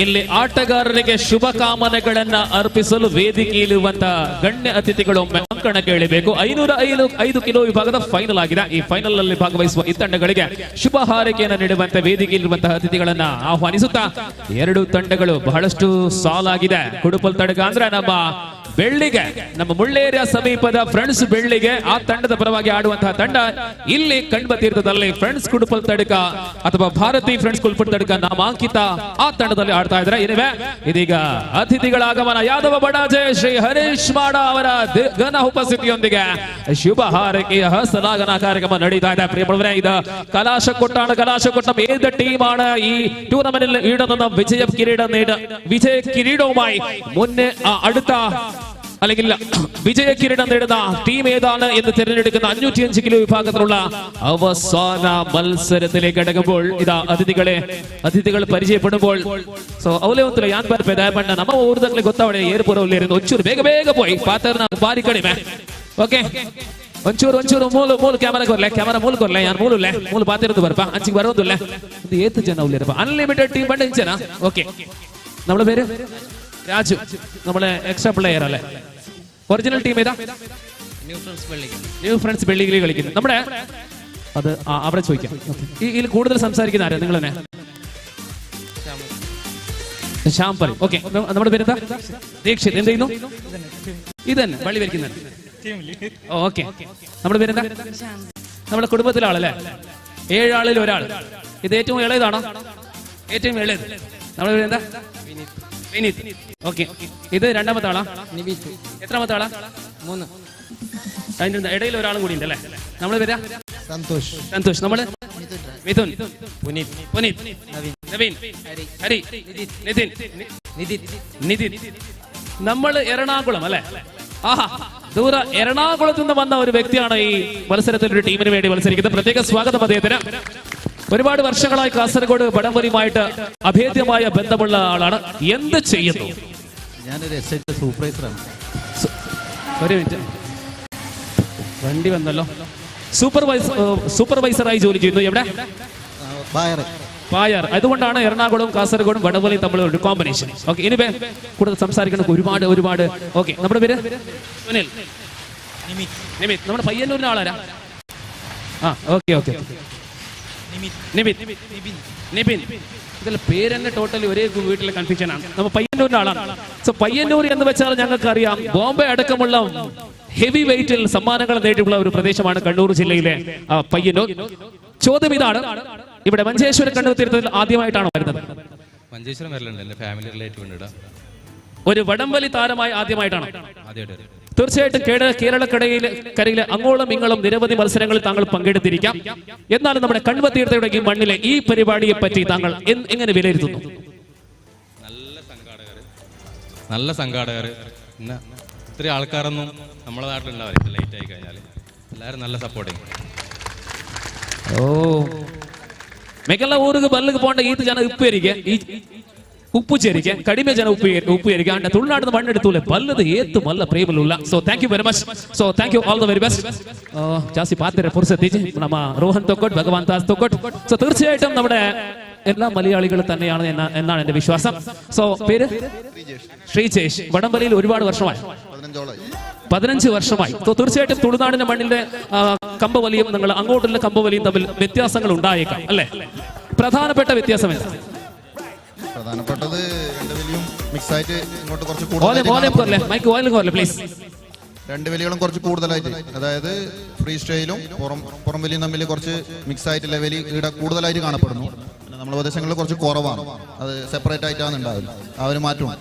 ಇಲ್ಲಿ ಆಟಗಾರರಿಗೆ ಶುಭ ಕಾಮನೆಗಳನ್ನ ಅರ್ಪಿಸಲು ವೇದಿಕೆಯಲ್ಲಿರುವಂತಹ ಗಣ್ಯ ಅತಿಥಿಗಳು ಒಮ್ಮೆ ಅಂಕಣಕ್ಕೆ ಇಳಿಬೇಕು. 505 ಕಿಲೋ ವಿಭಾಗದ ಫೈನಲ್ ಆಗಿದೆ. ಈ ಫೈನಲ್ ಅಲ್ಲಿ ಭಾಗವಹಿಸುವ ಈ ತಂಡಗಳಿಗೆ ಶುಭ ಹಾರೈಕೆಯನ್ನು ನೀಡುವಂತೆ ವೇದಿಕೆಯಲ್ಲಿರುವಂತಹ ಅತಿಥಿಗಳನ್ನ ಆಹ್ವಾನಿಸುತ್ತಾ, ಎರಡು ತಂಡಗಳು ಬಹಳಷ್ಟು ಸಾಲಾಗಿದೆ. ಕುಡುಪಲ್ತಡ್ಕ ಅಂದ್ರೆ ನಮ್ಮ ಬೆಳ್ಳಿಗೆ, ನಮ್ಮ ಮುಳ್ಳೇರಿಯ ಸಮೀಪದ ಫ್ರೆಂಡ್ಸ್ ಬೆಳ್ಳಿಗೆ, ಆ ತಂಡದ ಪರವಾಗಿ ಆಡುವಂತಹ ತಂಡ ಇಲ್ಲಿ ಕಣ್ವ ತೀರ್ಥದಲ್ಲಿ ಫ್ರೆಂಡ್ಸ್ ಕುಡುಪಲ್ತಡ್ಕ ಅಥವಾ ಭಾರತಿ ಫ್ರೆಂಡ್ಸ್ ಕುಡುಪಲ್ತಡ್ಕ ನಾಮಾಂಕಿತ ಆ ತಂಡದಲ್ಲಿ ಆಡ್ತಾ ಇದ್ದಾರೆ. ಏನಿವೆ ಇದೀಗ ಅತಿಥಿಗಳ ಆಗಮನ. ಯಾದವ ಬಡಾಜೆ ಶ್ರೀ ಹರೀಶ್ ಮಾಡ ಅವರ ಘನ ಉಪಸ್ಥಿತಿಯೊಂದಿಗೆ ಶುಭ ಹಾರೈಕೆಯ ಹಸ್ತಲಾಗನ ಕಾರ್ಯಕ್ರಮ ನಡೀತಾ ಇದೆ. ಪ್ರಿಯಮುಳ್ಳವರೇ, ಇದು ಕಲಾಶಕೊಟ್ಟಾಣ ಕಲಾಶಕೊಟ್ಟಂ ഏത് ടീമാണ് ഈ ടൂർണമെന്റിൽ ഈടുന്ന വിജയ കിരീടം നേട വിജയ കിരീടവുമായി മുന്നേ അടുത്ത അല്ലെങ്കിൽ വിജയ കിരീടം നേടുന്ന ടീം ഏതാണ് എന്ന് തിരഞ്ഞെടുക്കുന്ന 505 കിലോ വിഭാഗത്തിലുള്ള അവസാന മത്സരത്തിലേക്ക് കടക്കുമ്പോൾ ഇതാ അതിഥികൾ പരിചയപ്പെടുമ്പോൾ ಸೊ ಅವಲೇ ಒಂತಲ್ಲ ಯಾನ್ ಬರ್ಪೆ ಬಣ್ಣ ನಮ್ಮ ಊರ್ದಾಗ್ಲೇ ಗೊತ್ತಾವಡೆ ಏರ್ಪುರ ಒಂಚೂರು ಬೇಗ ಬೇಗ ಪೋಯ್ ಪಾತ್ರ ಬಾರಿ ಕಡಿಮೆ. ಓಕೆ, ಒಂಚೂರು ಒಂಚೂರು ಮೂಲು ಮೂಲು ಕ್ಯಾಮರಾ ಕೊರ್ಲೆ, ಕ್ಯಾಮರಾ ಮೂಲು ಕೊರ್ಲೆ, ಯಾನ್ ಮೂಲು ಮೂಲು ಪಾತಿರೋದು ಬರ್ಪ ಅಂಚಿಗೆ ಬರೋದಿಲ್ಲ. ಒಂದು ಏತು ಜನ ಉಳ್ಳೇರಪ್ಪ, ಅನ್ಲಿಮಿಟೆಡ್ ಟೀಮ್ ಬಣ್ಣ ಇಂಚನ. ಓಕೆ, നമ്മളെ പേര് രാജു, നമ്മളെ എക്സ്ട്രാ പ്ലെയർ അല്ലേ? ഒറിജിനൽ ടീം ഏതാ? ന്യൂ ഫ്രണ്ട്സ് വെള്ളികളി കളിക്കുന്നു. നമ്മുടെ അത് അവിടെ ചോദിക്കാം. ഇതിൽ കൂടുതൽ സംസാരിക്കുന്ന ആരാ? നിങ്ങൾ തന്നെ ശ്യാം പറയും. ഓക്കെ, നമ്മുടെ പേരെന്താ? ദീക്ഷിത്. എന്ത് ചെയ്യുന്നു? ഇത് തന്നെ വള്ളി വരയ്ക്കുന്നത്. ഓക്കെ, നമ്മുടെ പേരെന്താ? നമ്മുടെ കുടുംബത്തിലെ ആളല്ലേ? 7 ആളിൽ ഒരാൾ. ഇത് ഏറ്റവും ഇളയതാണോ? ഏറ്റവും ഇളയത്. നമ്മുടെ പേരെന്താ? വിനീത്. ഓക്കെ, ഇത് രണ്ടാമത്തെ ആളാ? എത്രാമത്തെ ആളാ? 3. അതിന്റെ ഇടയിൽ ഒരാളും കൂടി ഉണ്ട് അല്ലേ? നമ്മള് പേരാ? സന്തോഷ്. സന്തോഷ്. നമ്മള് മിഥുൻ, പുനീത്, പുനീത്, നവീൻ, ഹരി, നിതിൻ, നിതിൻ. നമ്മൾ എറണാകുളം അല്ലേ? ആഹാ, ദൂര എറണാകുളത്ത് നിന്ന് വന്ന ഒരു വ്യക്തിയാണ് ഈ മത്സരത്തിൽ ഒരു ടീമിന് വേണ്ടി മത്സരിക്കുന്നത്. പ്രത്യേക സ്വാഗതം അദ്ദേഹത്തിന്. ഒരുപാട് വർഷങ്ങളായി കാസർഗോഡ് വടംവലിയുമായിട്ട് അഭേദ്യമായ ബന്ധമുള്ള ആളാണ്. എന്ത് ചെയ്യുന്നു? ഞാനൊരു എസ് സൂപ്പർവൈസറാണ്. ഒരു മിനിറ്റ്, വണ്ടി വന്നല്ലോ. സൂപ്പർവൈസറായി ജോലി ചെയ്യുന്നു. എവിടെ? പായാർ. അതുകൊണ്ടാണ് എറണാകുളവും കാസർഗോഡും വടംവലിയും തമ്മിലുള്ള ഒരു കോമ്പിനേഷൻ. ഓക്കെ, ഇനി കൂടുതൽ സംസാരിക്കണം ഒരുപാട് ഒരുപാട്. ഓക്കെ, നമ്മുടെ പേര് സുനിൽ. നിമിത്. നമ്മുടെ പയ്യന്നൂരിന്റെ ആളാരാ? ആ, ഓക്കെ ഓക്കെ. നിമിത്, നിബിൻ. ഇതിൽ പേരെന്നെ ടോട്ടലി ഒരേ വീട്ടിലെ കൺഫ്യൂഷൻ ആണ്. നമ്മൾ പയ്യന്നൂരിന്റെ ആളാണ്. സോ പയ്യന്നൂർ എന്ന് വെച്ചാൽ ഞങ്ങൾക്കറിയാം ബോംബെ അടക്കമുള്ള ഹെവി വെയിറ്റിൽ സമ്മാനങ്ങൾ നേടിയിട്ടുള്ള ഒരു പ്രദേശമാണ് കണ്ണൂർ ജില്ലയിലെ പയ്യന്നൂർ. ചോദ്യം ഇതാണ്, ഇവിടെ മഞ്ചേശ്വരം കണ്ണൂർ തീരത്തിൽ ആദ്യമായിട്ടാണോ വരുന്നത്? മഞ്ചേശ്വരം വരലുണ്ട്, എൻ്റെ ഫാമിലി റിലേറ്റീവ് ഉണ്ട്. ഒരു വടംവലി താരമായി ആദ്യമായിട്ടാണ്? തീർച്ചയായിട്ടും കേരളക്കരയിലെ കരയിലെ അങ്ങോളം ഇങ്ങോളം നിരവധി മത്സരങ്ങളിൽ താങ്കൾ പങ്കെടുത്തിരിക്കാം. എന്നാലും നമ്മുടെ കണ്വതീർത്ഥയുടെ ഈ മണ്ണിലെ ഈ പരിപാടിയെ പറ്റി താങ്കൾ എങ്ങനെ വിലയിരുത്തുന്നു? നല്ല സംഘാടകർ, പിന്നെ ഇത്രയും ആൾക്കാരൊന്നും നമ്മുടെ നാട്ടിലുണ്ടാവില്ല. ലേറ്റ് ആയി കഴിഞ്ഞാൽ എല്ലാവരും നല്ല സപ്പോർട്ടിങ്. ഓ, മിക്കല്ല ಊರಿಗೆ ಬಲ್ಲಿಗೆ ಪೋಂಡ ಈತ ಜನ ಉಪ್ಪು ಏರಿಗೆ, ಈ ಉಪ್ಪು ചേരിಕೆ ಕಡಿಮೆ ಜನ ಉಪ್ಪು ಉಪ್ಪು ಏರಿಗೆ ಅಂಡ ತುಳುನಾಡಿನ ಮಣ್ಣೆടുತ್ತೂಲೆ ಬಲ್ಲದ ಏತ್ತು ಮಲ್ಲ ಪ್ರೇಮಲುಲ್ಲ. So thank you very much. So thank you, all the very best. ജാസ്തി പാത്തിര പുറസെത്തിച്ച് നമ്മ രോഹൻ തൊക്കോട്ട്, ഭഗവാൻ ദാസ് തൊക്കോട്ട്. സോ തീർച്ചയായിട്ടും നമ്മുടെ എല്ലാ മലയാളികളും തന്നെയാണ് എന്നാണ് എന്റെ വിശ്വാസം. സോ പേര് ശ്രീജേഷ്. വടംവലിയിൽ ഒരുപാട് വർഷമായി, 15 വർഷമായി. സോ തീർച്ചയായിട്ടും തുളുനാടിന്റെ മണ്ണിന്റെ കമ്പവലിയും നിങ്ങൾ അങ്ങോട്ടുള്ള കമ്പവലിയും തമ്മിൽ വ്യത്യാസങ്ങൾ ഉണ്ടായേക്കാം അല്ലെ? പ്രധാനപ്പെട്ട വ്യത്യാസം എന്താ? പ്രധാനപ്പെട്ടത് രണ്ട് വലിയും മിക്സ് ആയിട്ട് ഇങ്ങോട്ട് കുറച്ച് രണ്ട് വലികളും കുറച്ച് കൂടുതലായിട്ട്, അതായത് ഫ്രീ സ്റ്റൈലും പുറം വലിയും തമ്മിൽ കുറച്ച് മിക്സ് ആയിട്ടുള്ള വലി ഇവിടെ കൂടുതലായിട്ട് കാണപ്പെടുന്നു. പിന്നെ നമ്മുടെ പ്രദേശങ്ങളിൽ കുറച്ച് കുറവാണ്, അത് സെപ്പറേറ്റ് ആയിട്ടാണ് ഉണ്ടാവില്ല, ആ ഒരു മാറ്റവും.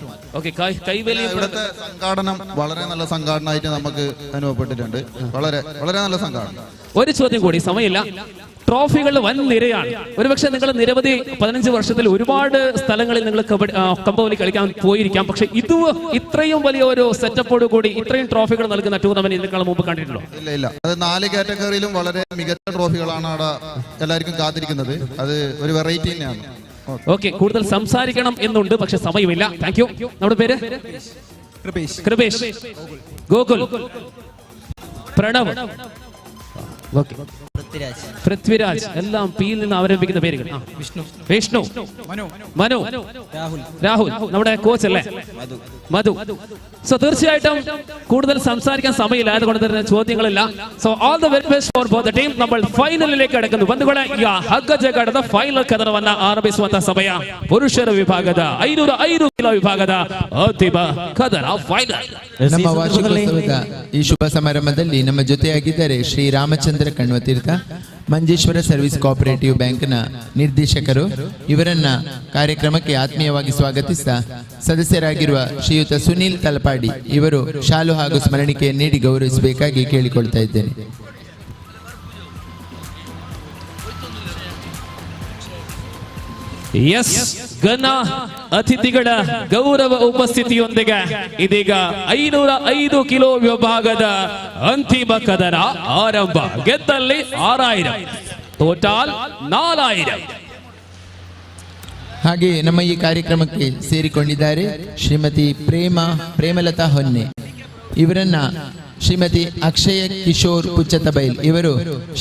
ഇവിടുത്തെ സംഘാടനം വളരെ നല്ല സംഘാടനമായിട്ട് നമുക്ക് അനുഭവപ്പെട്ടിട്ടുണ്ട്. വളരെ വളരെ നല്ല സംഘാടനം. ഒരു ചോദ്യം കൂടി, സമയമില്ല. ട്രോഫികൾ വൻ നിരയാണ്. ഒരുപക്ഷെ നിങ്ങൾ നിരവധി 15 വർഷത്തിൽ ഒരുപാട് സ്ഥലങ്ങളിൽ നിങ്ങൾ കമ്പവലി കളിക്കാൻ പോയിരിക്കാം. പക്ഷെ ഇത് ഇത്രയും വലിയ ഒരു സെറ്റപ്പോട് കൂടി ഇത്രയും ട്രോഫികൾ നൽകുന്ന ടൂർണമെന്റ് ഇതിനേക്കാൾ മുമ്പ് കണ്ടിട്ടുണ്ടോ? ഇല്ല ഇല്ല, അത് 4 കാറ്റഗറിയിലും വളരെ മികച്ച ട്രോഫികളാണ് അവിടെ എല്ലാവർക്കും കാത്തിരിക്കുന്നത്. അത് ഒരു വെറൈറ്റി തന്നെയാണ്. ഓക്കെ, കൂടുതൽ സംസാരിക്കണം എന്നുണ്ട് പക്ഷെ സമയമില്ല. Thank you. നമ്മുടെ പേര്? കൃപേഷ്. കൃപേഷ്, ഗോകുൽ, പ്രണവ്, പൃഥ്വിരാജ്. എല്ലാം പിയിൽ നിന്ന് ആരംഭിക്കുന്ന പേരുകൾ. വിഷ്ണു, വിഷ്ണു, മനു, രാഹുൽ, രാഹുൽ നമ്മുടെ കോച്ച് അല്ലേ? മധു. സോ തീർച്ചയായിട്ടും കൂടുതൽ സംസാരിക്കാൻ സമയമില്ല, അതുകൊണ്ട് തന്നെ ചോദ്യങ്ങളില്ല. So all the very best for both team. നമ്മൾ ಫೈನಲ್ ಕಡക്കുന്നു. ಬಂಧುಗಳೇ, ಈಗ ಹಗ್ಗ ಜಗ್ಗಾಟದ ಫೈನಲ್ ಕದನವನ್ನ ಆರಂಭಿಸುವಂತಹ ಸಮಯ. ಪುರುಷರ ವಿಭಾಗದ 505 ಕಿಲೋ ವಿಭಾಗದ ಅಂತಿಮ ಕದನ ಫೈನಲ್. ನಮ್ಮ ವಾರ್ಷಿಕೋತ್ಸವದ ಈ ಶುಭ ಸಮಾರಂಭದಲ್ಲಿ ನಮ್ಮ ಜೊತೆಯಾಗಿದ್ದಾರೆ ಶ್ರೀ ರಾಮಚಂದ್ರ ಕಣ್ವತೀರ್ಥ, ಮಂಜೇಶ್ವರ ಸರ್ವಿಸ್ ಕೋಆಪರೇಟಿವ್ ಬ್ಯಾಂಕ್ನ ನಿರ್ದೇಶಕರು. ಇವರನ್ನ ಕಾರ್ಯಕ್ರಮಕ್ಕೆ ಆತ್ಮೀಯವಾಗಿ ಸ್ವಾಗತಿಸ್ತಾ ಸದಸ್ಯರಾಗಿರುವ ಶ್ರೀಯುತ ಸುನೀಲ್ ತಲಪಾಡಿ ಇವರು ಶಾಲು ಹಾಗೂ ಸ್ಮರಣಿಕೆಯನ್ನು ನೀಡಿ ಗೌರವಿಸಬೇಕಾಗಿ ಕೇಳಿಕೊಳ್ತಾ ಇದ್ದೇನೆ. ಎಸ್, ಘನ ಅತಿಥಿಗಳ ಗೌರವ ಉಪಸ್ಥಿತಿಯೊಂದಿಗೆ ಇದೀಗ 505 ಕಿಲೋ ವಿಭಾಗದ ಅಂತಿಮ ಕದನ ಆರಂಭ. ಗೆದ್ದಲ್ಲಿ 6000, ಟೋಟಲ್ 4000. ಹಾಗೆ ನಮ್ಮ ಈ ಕಾರ್ಯಕ್ರಮಕ್ಕೆ ಸೇರಿಕೊಂಡಿದ್ದಾರೆ ಶ್ರೀಮತಿ ಪ್ರೇಮಲತಾ ಹೊನ್ನೆ ಇವರನ್ನ ಶ್ರೀಮತಿ ಅಕ್ಷಯ ಕಿಶೋರ್ ಪುಚ್ಚತಬೈಲ್ ಇವರು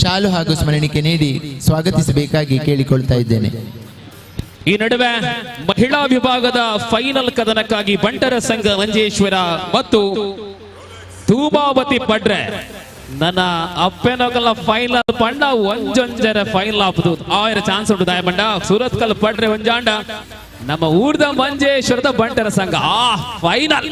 ಶಾಲು ಹಾಗೂ ಸ್ಮರಣಿಕೆ ನೀಡಿ ಸ್ವಾಗತಿಸಬೇಕಾಗಿ ಕೇಳಿಕೊಳ್ತಾ ಇದ್ದೇನೆ. ಈ ನಡುವೆ ಮಹಿಳಾ ವಿಭಾಗದ ಫೈನಲ್ ಕದನಕ್ಕಾಗಿ ಬಂಟರ ಸಂಘ ಮಂಜೇಶ್ವರ ಮತ್ತು ಧೂಮಾವತಿ ಪಡ್ರೆ ನನ್ನ ಅಪ್ಪನೊಗಲ ಫೈನಲ್ ಪಂಡ ಒಂಜೊಂಜರ ಫೈನಲ್ ಆಪದು ಆಯರ ಚಾನ್ಸ್ ಉಂಟು ದಾಯಮಂಡ ಸೂರತ್ಕಲ್ ಪಡ್ರೆ ಒಂಜಾಂಡ ನಮ್ಮ ಊರ್ದ ಮಂಜೇಶ್ವರದ ಬಂಟರ ಸಂಘ ಆ ಫೈನಲ್.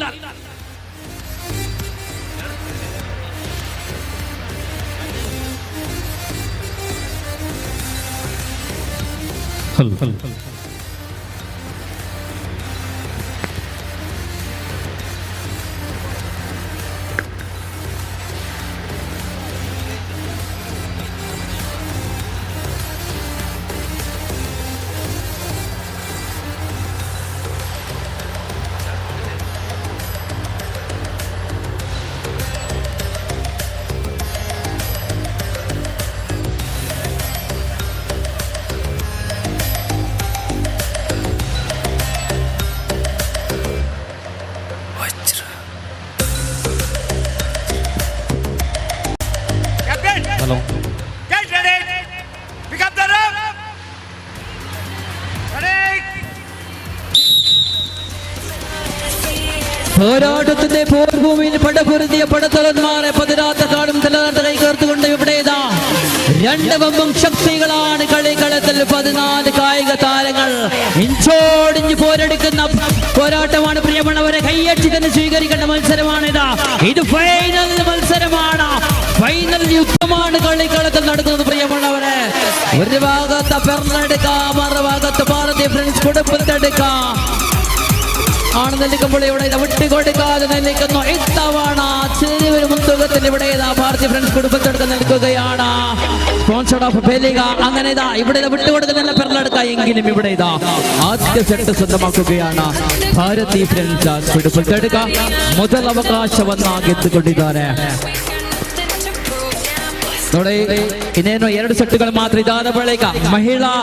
പോരാട്ടത്തിന്റെ പോർഭൂമിയിൽ പടപൊരുതിയ പടത്തലന്മാരെ പതിരാത്ത കാടും തലനാട്ട് കൈകോർത്തുകൊണ്ട് ഇവിടേതാ രണ്ട് വമ്പും ശക്തികളാണ് കളിക്കളത്തിൽ. 14 കായിക താരങ്ങൾ ഇഞ്ചോടിഞ്ച് പോരടിക്കുന്ന പോരാട്ടമാണ്. പ്രിയമുള്ളവരെ, കൈയടിച്ച് തന്നെ സ്വീകരിക്കേണ്ട മത്സരമാണിത്. ഇത് ഫൈനൽ മത്സരമാണ്, ഫൈനൽ യുദ്ധമാണ് കളിക്കളത്തിൽ നടക്കുന്നത്. പ്രിയമുള്ളവരെ, ഒരു ഭാഗത്ത് പെർന്നെടുക്കാം, മറുഭാഗത്ത് ഭാരതി ഫ്രണ്ട്സ് കുടുംബത്തെടുക്കാം ആണ് നിൽക്കുമ്പോൾ ഇവിടെ വിട്ടുകൊടുക്കാതെ നിൽക്കുന്നു. ഇത്തവണ ചെറിയൊരു മുൻതൂക്കത്തിൽ ഇവിടെ ഭാരതി ഫ്രണ്ട്സ് കുടുംബത്തെടുത്ത് നിൽക്കുകയാണ്. സ്പോൺസർഡ് ഓഫ് ബേലിക. അങ്ങനെ ഇതാ ഇവിടെ വിട്ടുകൊടുക്കുന്നില്ല പെർലെടുക്ക. എങ്കിലും ഇവിടെ ഇതാ ആദ്യ സെറ്റ് സ്വന്തമാക്കുകയാണ് ഭാരതി ഫ്രണ്ട്സ് കുടുംബത്തെടുക്ക. ಮೊದಲ ಅವಕಾಶವನ್ನ ಗೆದ್ದುಕೊಂಡಿದ್ದಾರೆ. ನೋಡಿ, ಇನ್ನೇನು 2 ಸೆಟ್ಗಳು ಮಾತ್ರ ಇದಾದ ಬಳಿಕ ಮಹಿಳಾ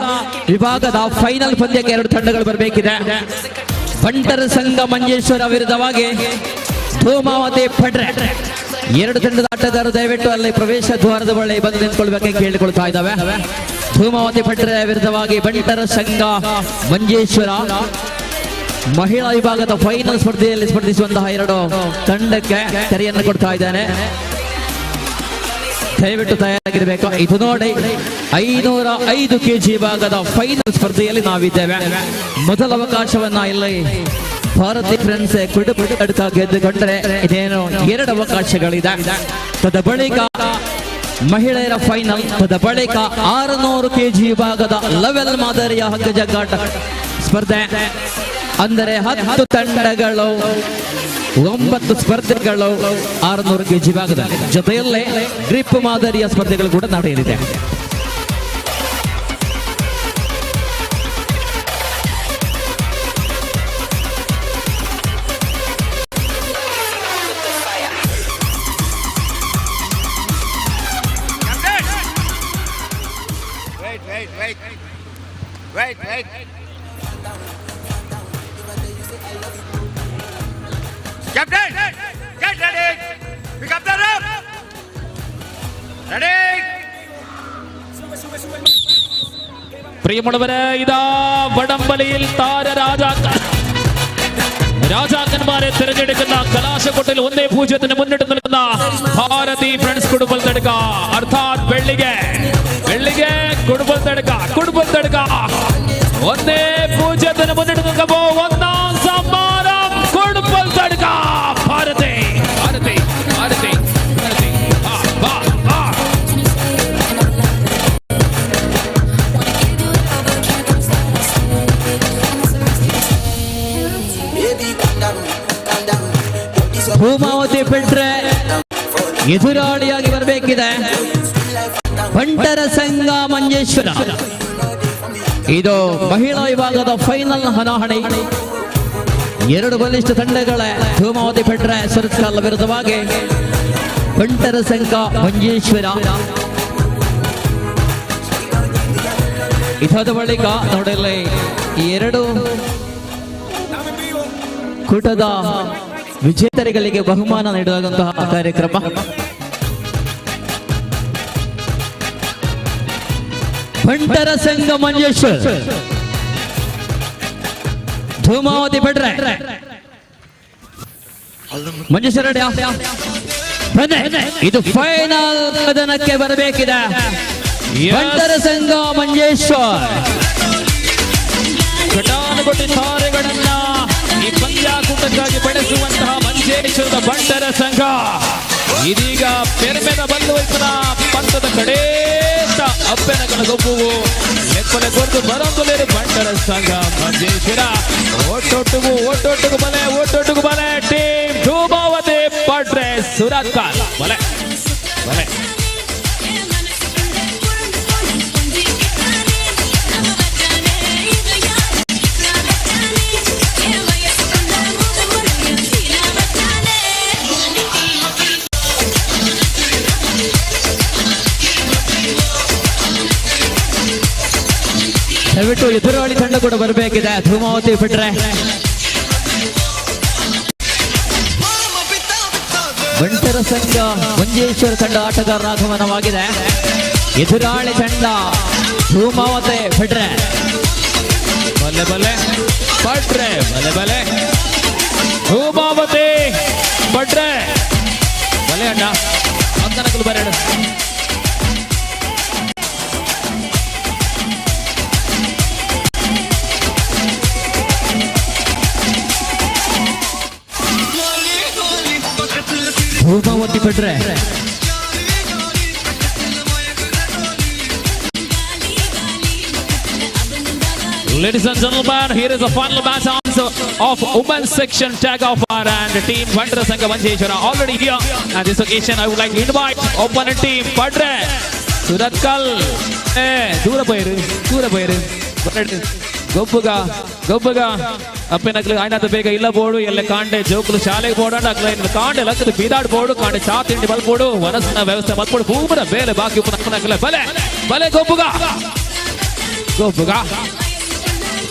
ವಿಭಾಗದ ಫೈನಲ್ ಪಂದ್ಯಕ್ಕೆ 2 ತಂಡಗಳು ಬರಬೇಕಿದೆ. ಬಂಟರ ಸಂಘ ಮಂಜೇಶ್ವರ ವಿರುದ್ಧವಾಗಿ ಧೂಮಾವತಿ ಪಡ್ರೆ. 2 ತಂಡದ ಆಟಗಾರರು ದಯವಿಟ್ಟು ಅಲ್ಲಿ ಪ್ರವೇಶ ದ್ವಾರದ ಬಳಿ ಬಂದು ನಿಂತ್ಕೊಳ್ಬೇಕೆಂದು ಕೇಳಿಕೊಳ್ತಾ ಇದ್ದಾವೆ. ಧೂಮಾವತಿ ಪಡ್ರೆ ವಿರುದ್ಧವಾಗಿ ಬಂಟರ ಸಂಘ ಮಂಜೇಶ್ವರ ಮಹಿಳಾ ವಿಭಾಗದ ಫೈನಲ್ ಸ್ಪರ್ಧೆಯಲ್ಲಿ ಸ್ಪರ್ಧಿಸುವಂತಹ 2 ತಂಡಕ್ಕೆ ಕರೆಯನ್ನು ಕೊಡ್ತಾ ಇದ್ದಾನೆ. ದಯವಿಟ್ಟು ತಯಾರಾಗಿರ್ಬೇಕು. ಇದು ನೋಡಿ, 505 ಕೆಜಿ ಭಾಗದ ಫೈನಲ್ ಸ್ಪರ್ಧೆಯಲ್ಲಿ ನಾವಿದ್ದೇವೆ. ಮೊದಲ ಅವಕಾಶವನ್ನ ಇಲ್ಲಿ ಭಾರತಿ ಫ್ರೆಂಡ್ಸ್ ಕುಡುಕ ಗೆದ್ದುಕೊಂಡ್ರೆ ಇದೇನು 2 ಅವಕಾಶಗಳಿದೆ. ತದ ಬಳಿಕ ಮಹಿಳೆಯರ ಫೈನಲ್, ತದ ಬಳಿಕ 600 ಕೆಜಿ ಭಾಗದ ಲೆವೆಲ್ ಮಾದರಿಯ ಹಗ್ಗಜಗ್ಗಾಟ ಸ್ಪರ್ಧೆ. ಅಂದರೆ 10 ತಂಡಗಳು, 9 ಸ್ಪರ್ಧೆಗಳು 600 ಕೆಜಿ ಭಾಗದ ಜೊತೆಯಲ್ಲೇ ಗ್ರಿಪ್ ಮಾದರಿಯ ಸ್ಪರ್ಧೆಗಳು ಕೂಡ ನಡೆಯಲಿದೆ. Wait, wait, wait. Wait, wait. Captain, get ready. Pick up the rope. Ready. പ്രിയമുള്ളവരെ, ഇതാ വടംവലിയിൽ രാജാക്കന്മാരെ തിരഞ്ഞെടുക്കുന്ന കലാശക്കൊട്ടിൽ 1-0 മുന്നിട്ട് നിൽക്കുന്ന ഭാരതി ഫ്രണ്ട്സ് കുടുംബത്തെടുക്ക. അർത്ഥാത് വെള്ളിಗೆ വെള്ളിಗೆ കുടുംബത്തെടുക്ക, കുടുംബത്തെടുക്ക. 1-0 മുന്നിട്ട് നിൽക്കുമ്പോ ഒന്നാം സമ്മാനം കുടുംബത്തെടുക്ക. ഭാരതി ഭാരതി ഭാരതി ഭാരതി വാ വാ. ಧೂಮಾವತಿ ಪೆಟ್ರೆ ಎದುರಾಳಿಯಾಗಿ ಬರಬೇಕಿದೆ ಬಂಟರ ಸಂಘ ಮಂಜೇಶ್ವರ. ಇದು ಮಹಿಳಾ ವಿಭಾಗದ ಫೈನಲ್ ಹಣಾಹಣಿ. 2 ಬಲಿಷ್ಠ ತಂಡಗಳೇ ಧೂಮಾವತಿ ಪೆಟ್ರೆ ಸುರತ್ಕಲ್ ವಿರುದ್ಧವಾಗಿ ಬಂಟರ ಸಂಘ ಮಂಜೇಶ್ವರ. ಇದಾದ ಬಳಿಕ ನೋಡಲಿ ಈ 2 ಕೂಟದ ವಿಜೇತರಿಗಳಿಗೆ ಬಹುಮಾನ ನೀಡುವಂತಹ ಕಾರ್ಯಕ್ರಮ. ಬಂಟರ ಸಂಘ ಮಂಜೇಶ್ವರ, ಧೂಮಾವತಿ ಪೆಟ್ರೆ ಮಂಜೇಶ್ವರ ಇದು ಫೈನಲ್ ಕದನಕ್ಕೆ ಬರಬೇಕಿದೆ. ಬಂಟರ ಸಂಘ ಮಂಜೇಶ್ವರ ಘಟಾನುಘಟಿ ತಾರೆಗಳನ್ನ ಈ ಪಂದ್ಯಾಕೂಟಕ್ಕಾಗಿ ಬೆಳೆಸುವಂತಹ ಮಂಜೇಶ್ವರದ ಬಂಟರ ಸಂಘ ಇದೀಗ ಪೆರ್ಮೆದ ಬಲ್ಲುವೈಪನ ಪಂಥದ ಕಡೇತ ಅಪ್ಪೆನಗಳ ಗೊಬ್ಬುವು ಲೆಪ್ಪಲೆ ಕೊರದು ಬರಂದುಲೇರು ಬಂಟರ ಸಂಘ ಮಂಜೇಶ್ವರ. ಒಟ್ಟೊಟ್ಟಿಗೂ ಒಟ್ಟೊಟ್ಟಿಗೂ ಬಲೆ, ಒಟ್ಟೊಟ್ಟಿಗೂ ಬಲೆ. ಟೀಮ್ ಧೂಮಾವತಿ ಪಟ್ರೆ ಸುರತ್ಕಲ್ ಬಲೆ ಬಲೆ. ದಯವಿಟ್ಟು ಎದುರಾಳಿ ತಂಡ ಕೂಡ ಬರಬೇಕಿದೆ. ಧೂಮಾವತಿ ಬಿಟ್ರೆ ಬಂಟರ ಸಂಘ ಮಂಜೇಶ್ವರ ತಂಡ ಆಟಗಾರರ ಆಗಮನವಾಗಿದೆ. ಎದುರಾಳಿ ತಂಡ ಧೂಮಾವತಿ ಬಿಟ್ರೆ ಬಲೆ ಬಲೆ ಪಟ್ರೆ ಬಲೆ ಬಲೆ. ಧೂಮಾವತಿ ಪಡ್ರೆ ಬಲೆ ಅಣ್ಣ ಅಂಕನಕಲು ಬರಡು Dhumavati Padre Ladies and gentlemen, here is the final match answer of women's section tag of our and team Bandra Sangha Manjeshwara already here. And this occasion, I would like to invite opponent team Padre Suratkal. ದೂರ ಪೋಯಿರು ದೂರ ಪೋಯಿರು ಗೊಬ್ಬುಗ ಗೊಬ್ಬುಗ ಅಪ್ಪನಕ್ಲು ಆಯ್ನಾತ ಬೇಗ ಇಲ್ಲ ಬೋಡು ಎಲ್ಲ ಕಾಂಡೆ ಜೋಕುಲು ಶಾಲೆಗೆ ಬೋಡ ಕಾಂಡೆ ಲಕ್ಕದ ಬೀದಾಡ್ ಬೋಡು ಕಾಂಡೆ ಚಾ ತಿಂಡಿ ಮಲ್ಪೋಡು ವನಸ್ನ ವ್ಯವಸ್ಥೆ ಮಲ್ಪೋಡು ಪೂರ ಬೇಲೆ ಬಾಕಿ ಉಪ್ಪನಕ್ಲೆ ಬಲೆ ಬಲೆ ಗೊಬ್ಬುಗ ಗೊಬ್ಬುಗ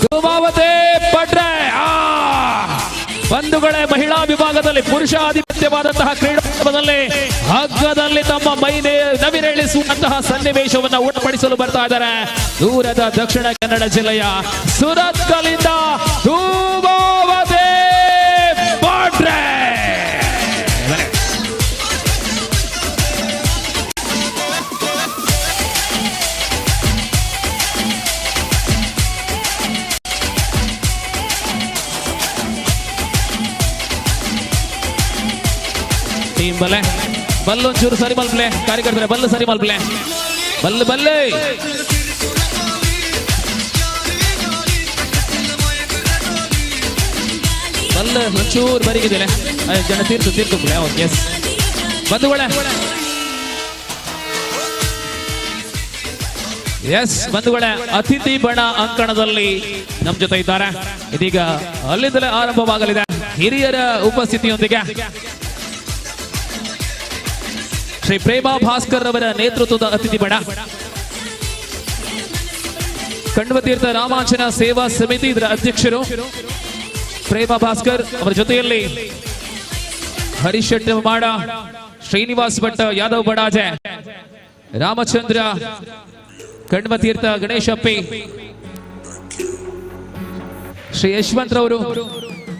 ಧೂಮಾವತಿ ಪಡ್ರೆ. ಬಂಧುಗಳೇ, ಮಹಿಳಾ ವಿಭಾಗದಲ್ಲಿ ಪುರುಷ ಆಧಿಪತ್ಯವಾದಂತಹ ಕ್ರೀಡಾಂಗಣದಲ್ಲಿ ಹಗ್ಗದಲ್ಲಿ ತಮ್ಮ ಮೈ ನವಿರೇಳಿಸುವಂತಹ ಸನ್ನಿವೇಶವನ್ನು ಉಣಪಡಿಸಲು ಬರ್ತಾ ಇದ್ದಾರೆ ದೂರದ ದಕ್ಷಿಣ ಕನ್ನಡ ಜಿಲ್ಲೆಯ ಸುರತ್ಕಲಿಂದ ಧೂಮಾವತಿ ಪಡ್ರೆ. ಟೀಮ್ ಬಲೆ ಬಲ್ಲೊಂಚೂರು ಸರಿ ಮಲ್ಪ್ಲೆ ಕಾರ್ಯಕರ್ತರೆ, ಬಲ್ಲು ಸರಿ ಮಲ್ಪ್ಲೆ, ಬಲ್ಲು ಬಲ್ಲೆ ಬಲ್ಲು ಒಂಚೂರು ಬರಿಗಿದ್ದೇನೆ ಜನ ತೀರ್ತು ತೀರ್ತು ಓಕೆ ಎಸ್ ಬಂಧುಗಳೇ, ಎಸ್ ಬಂಧುಗಳೇ, ಅತಿಥಿ ಬಣ ಅಂಕಣದಲ್ಲಿ ನಮ್ಮ ಜೊತೆ ಇದ್ದಾರೆ. ಇದೀಗ ಅಲ್ಲಿಂದಲೇ ಆರಂಭವಾಗಲಿದೆ ಹಿರಿಯರ ಉಪಸ್ಥಿತಿಯೊಂದಿಗೆ ಶ್ರೀ ಪ್ರೇಮಾ ಭಾಸ್ಕರ್ ಅವರ ನೇತೃತ್ವದ ಅತಿಥಿ ಬಣ ಕಣ್ವತೀರ್ಥ ರಾಮಾಂಜನ ಸೇವಾ ಸಮಿತಿ ಇದರ ಅಧ್ಯಕ್ಷರು ಪ್ರೇಮಾ ಭಾಸ್ಕರ್ ಅವರ ಜೊತೆಯಲ್ಲಿ ಹರೀಶ್ ಶೆಟ್ಟಿ ಮಾಡ, ಶ್ರೀನಿವಾಸ್ ಭಟ್, ಯಾದವ್ ಬಡಾಜೆ, ರಾಮಚಂದ್ರ ಕಣ್ವತೀರ್ಥ, ಗಣೇಶಪ್ಪಿ, ಶ್ರೀ ಯಶವಂತರವರು,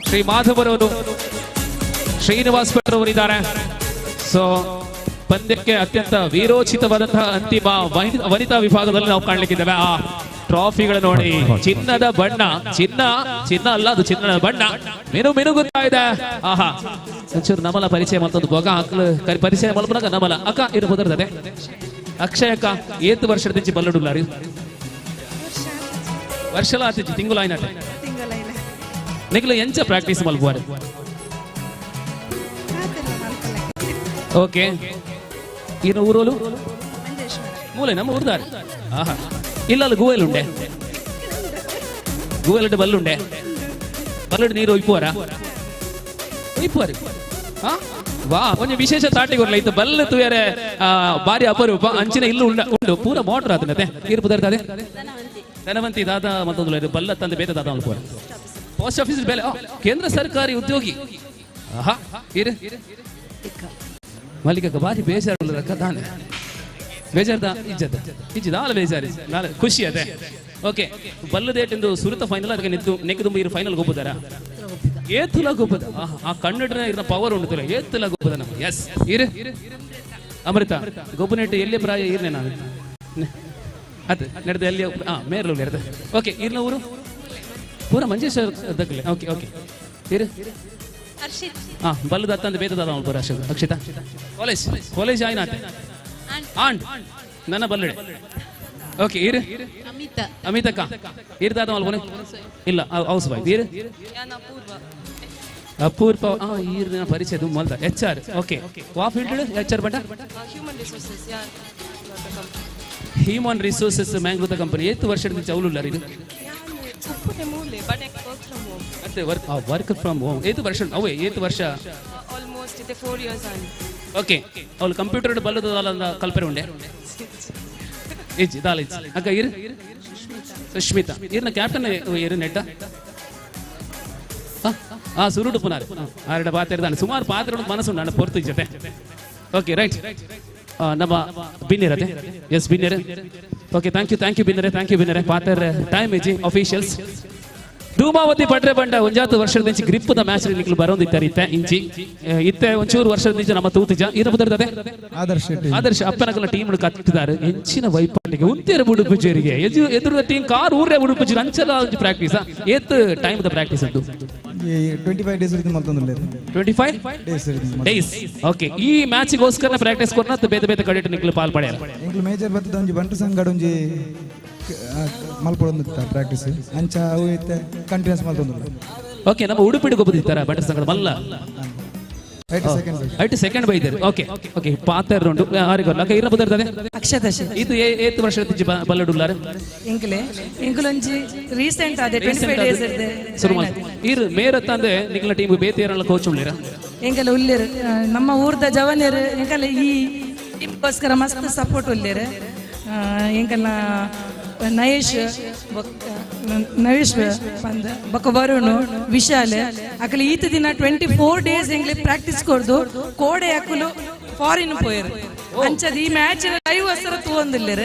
ಶ್ರೀ ಮಾಧವರವರು, ಶ್ರೀನಿವಾಸ್ ಭಟ್ ರವರಿದ್ದಾರೆ. ಸೊ ಪಂದ್ಯಕ್ಕೆ ಅತ್ಯಂತ ವೀರೋಚಿತವಾದಂತಹ ಅಂತಿಮ ವನಿತಾ ವಿಭಾಗದಲ್ಲಿ ನಾವು ಕಾಣಲಿಕ್ಕಿದ್ದೇವೆ. ಆ ಟ್ರಾಫಿಗಳು ನೋಡಿ, ಚಿನ್ನದ ಬಣ್ಣ, ಚಿನ್ನ ಚಿನ್ನ ಅಲ್ಲ ಅದು ಚಿನ್ನದ ಬಣ್ಣ ಮಿನು ಮಿನುಗುತ್ತಾ ಇದೆ. ಆಹಾ, ಒಂಚೂರು ನಮಲ ಪರಿಚಯ ಮಲ್ತೊಂದು ಬೊಗ ಹಾಕಲು ಪರಿಚಯ ಮಲ್ಪನಾಗ ನಮಲ ಅಕ್ಕ ಇರು ಬದರ್ತದೆ. ಅಕ್ಷಯ ಅಕ್ಕ ಏತು ವರ್ಷದ ದಿಂಚಿ ಬಲ್ಲಡುಲ್ಲಾರಿ ವರ್ಷಲ ಆತಿಜಿ ತಿಂಗುಲಾಯ್ನಾಟೆ ನಿಗ್ಲು ಎಂಚ ಪ್ರಾಕ್ಟೀಸ್ ಮಲ್ಪುವಾರು? ಓಕೆ, ಇನ್ನು ಊರೋಲು ಮೂಲೆ ನಮ್ಮ ಊರ್ದಾರೆ. ಆಹಾ, ಇಲ್ಲ ಅಲ್ಲ ಗುವೆಲ್ ಉಂಡೆ, ಗುವೆಲ್ ಬಲ್ಲುಂಡೆ, ಬಲ್ಲುಂಡೆ ನೀರು ಒಯ್ಪುವಾರ ಒಯ್ಪುವಾರಿ. ಹಾ ವಾ, ಒಂಜಿ ವಿಶೇಷ ತಾಟಿ ಕೊರ್ಲ ಇತ್ತು ಬಲ್ಲು ತುಯರೆ ಬಾರಿ ಅಪರೂಪ ಅಂಚಿನ ಇಲ್ಲು ಉಂಡ ಉಂಡು ಪೂರ ಮೋಟರ್ ಆತನತೆ ನೀರು ಪುದರ್ತದೆ. ಧನವಂತಿ ದಾದ ಮತ್ತೊಂದು ಬಲ್ಲ ತಂದೆ ಬೇತ ದಾದ ಮಲ್ಪುವಾರ ಪೋಸ್ಟ್ ಆಫೀಸ್ ಬೇಲೆ ಕೇಂದ್ರ ಸರ್ಕಾರಿ ಉದ್ಯೋಗಿ. ಆಹಾ, ಇರು ಮಲ್ಲಿಕ ಬಾರಿ ಬೇಜಾರು ತಾನೆ ಬೇಜಾರ್ದ ಇಜ್ಜದ ಇಜ್ಜದ ಆಲ ಬೇಜಾರಿ ನಾಳೆ ಖುಷಿ ಅದೇ. ಓಕೆ, ಬಲ್ಲದೇಟೆಂದು ಸುರುತ ಫೈನಲ್ ಅದಕ್ಕೆ ನಿದ್ದು ನೆಕ್ ತುಂಬ ಇರು ಫೈನಲ್ ಗೊಬ್ಬದಾರ ಏತುಲ ಗೊಬ್ಬದ. ಆ ಕನ್ನಡನ ಇರ್ನ ಪವರ್ ಉಂಟು ಏತುಲ ಗೊಬ್ಬದ ನಮ್ಮ. ಎಸ್ ಇರು ಅಮೃತ ಗೊಬ್ಬನೇಟು ಎಲ್ಲಿ ಪ್ರಾಯ ಇರ್ನೆ ನಾನು ಅದೇ ನಡೆದ ಎಲ್ಲಿ ಹಾ ಮೇರ್ಲು ಇರ್ತದೆ. ಓಕೆ, ಇರ್ನ ಊರು ಪೂರ ಮಂಜೇಶ್ವರ ದಕ್ಕಲೆ. ಓಕೆ ಓಕೆ, ಇರು ಹಾ ಬಲ್ಲದ ತಂದೆ ಬೇತದ ಪೂರ ಅಕ್ಷಿತಾ ಕಾಲೇಜ್ ಕಾಲೇಜ್ ಆಯ್ನಾತೆ ಆಂಡ್ ನನ್ನ ಬಲ್ಲಡೆ. ಓಕೆ, ಇರು ಅಮಿತಕ್ಕ ಇರ್ದಾದ ಮಲ್ಪನೆ ಇಲ್ಲ ಹೌಸ್ ವೈಫ್ ಇರು ಅಪೂರ್ವ ಈರ್ನ ಪರಿಚಯ ಮೊದಲ ಎಚ್ ಆರ್. ಓಕೆ, ವಾ ಫೀಲ್ಡ್ ಎಚ್ ಆರ್ ಬಟ ಹ್ಯೂಮನ್ ರಿಸೋರ್ಸಸ್ ಮ್ಯಾಂಗ್ಳೂರ್ ಕಂಪನಿ. ಏತು ವರ್ಷದ ಚೌಲುಲ್ಲ ಇದು ಮತ್ತೆ ವರ್ಕ್ ಫ್ರಮ್ ಹೋಮ್ ಏತು ವರ್ಷ ಅವೇ ಏತು ವರ್ಷ ಆಲ್ಮೋಸ್ಟ್ ಇದೆ 4 ಇಯರ್ಸ್ ಆಂಡ್. ಓಕೆ, ಅವಳು ಕಂಪ್ಯೂಟರ್ ಬಲ್ಲದ ಕಲ್ಪನೆ ಉಂಡೆ ಇಜ್ಜಿ ದಾಲ ಇಜ್ಜಿ ಅಕ್ಕ ಇರು ಸುಷ್ಮಿತಾ ಇರ್ನ ಕ್ಯಾಪ್ಟನ್ ಇರು ನೆಟ್ಟ ಆ ಸುರುಡು ಪುನಾರ್ ಆರಡ ಪಾತ್ರ ಇದ್ದಾನೆ ಸುಮಾರು ಪಾತ್ರ ಮನಸ್ಸು ನಾನು ಪೊರ್ತು ಜೊತೆ. ಓಕೆ ರೈಟ್, ನಮ್ಮ ಬಿನ್ನಿರತೆ ಎಸ್ ಬಿನ್ನಿರ. ಓಕೆ, thank you ಬಿನ್ನರೆ, thank you ಬಿನ್ನರೆ. ಪಾತ್ರ ಟೈಮ್ ಇಜ್ಜಿ ಅಫಿಷಿಯಲ್ಸ್. ಧೂಮಾವತಿ ಪಟ್ರೆ ಬಂಡ ಒಂಜಾತು ವರ್ಷದ ಇಂಚಿ ಗ್ರಿಪ್ the match ನಿಕ್ಲು ಬರೋದಿತ್ತಾರೆ ಇತ್ತೆ ಇಂಚಿ ಇತ್ತೆ ಒಂಚೂರು ವರ್ಷದ ಇಂಚಿ ನಮ್ಮ ತೂತಿಜ ಇರ ಬುದರ್ದದೆ ಆದರ್ಶ ಆದರ್ಶ ಅಪ್ಪನಕಲ ಟೀಮ್ ಕಟ್ಟಿದ್ದಾರೆ ಎಂಚಿನ ವೈಪಾಟಿಗೆ ಉಂತೇರು ಉಡುಪುಜೇರಿಗೆ ಎದುರು ಟೀಮ್ ಕಾರ್ ಊರೇ ಉಡುಪುಜೇರಿ ಅಂಚಲ ಒಂಜಿ ಪ್ರಾಕ್ಟೀಸ್ ಏತ್ ಟೈಮ್ the practice ಉಂಟು 25 ಡೇಸ್ ರೀತಿ ಮಲ್ತೊಂದುಲ್ಲೆರ್ 25 ಡೇಸ್ ಡೇಸ್ ಓಕೆ ಈ ಮ್ಯಾಚ್ ಗೋಸ್ಕರ ಪ್ರಾಕ್ಟೀಸ್ ಕೊರ್ನ ಬೇತೆ ಬೇತೆ ಕಡೆಟ್ ನಿಕ್ಲು ಪಾಲ್ ಪಡೆಯಲ್ಲ ಎಂಕ್ಲು ಮೇಜರ್ ಬತ್ತದ ಒಂಜಿ ಬಂಟು ಸಂಘಡ್ ಒಂಜಿ ಮಲ್ಪೊಡೊಂದಿತ್ತ ಪ್ರಾಕ್ಟೀಸ್ ಅಂಚ ಅವು ಇತ್ತೆ ಕಂಟಿನ್ಯೂಸ್ ಮಲ್ತೊಂದುಲ್ಲ. ಓಕೆ ನಮ್ಮ ಉಡುಪಿಡ್ ಗೊಬ್ಬದಿತ್ತಾರ ಬಂಟು ಸಂಘದ ಮಲ್ಲ ಐಟ್ ಸೆಕೆಂಡ್ ಬೈದರು. ಓಕೆ ಓಕೆ ಪಾತರ್ ಉಂಟು ಆರಿಗೊಲ್ಲ ಇರ ಬದರ್ತದೆ ಅಕ್ಷತಾ ಶೆಟ್ಟಿ. ಇದು ಏತ್ ವರ್ಷದ ತಿಂಚಿ ಬಲ್ಲಡುಲ್ಲಾರ ಎಂಕ್ಲೆ ಎಂಕುಲೊಂಜಿ ರೀಸೆಂಟ್ ಆದೆ 25 ಡೇಸ್ ಇರ್ದೆ ಸುರು ಇರು ಮೇರ ತಂದೆ ನಿಕ್ಲ ಟೀಮ್ ಬೇತೆ ಕೋಚ್ ಉಳ್ಳೀರ ಎಂಕಲ ಉಲ್ಲೇರು ನಮ್ಮ ಊರ್ದ ಜವನೇರು ಎಂಕಲ ಈ ಟೀಮ್ಗೋಸ್ಕರ ಮಸ್ತ್ ಸಪೋರ್ಟ್ ಉಲ್ಲೇರು. ಎಂಕಲ್ನ ನಯೇಶ್ ನವೇಶ್ ಪಂದ್ ಬೊಕ್ಕ ವರುಣ್ ವಿಶಾಲ್ ಅಕಲು ಈತ ದಿನ 24 ಡೇಸ್ ಎಂಗ್ಲೆ ಪ್ರಾಕ್ಟೀಸ್ ಕೊರ್ದು ಕೋಡೆ ಅಕಲು ಫಾರಿನ್ ಪೋಯರು ಅಂಚದ ಈ ಮ್ಯಾಚ್ ಲೈವ್ ಅಸರ ತೂವೊಂದಿಲ್ಲೆರ್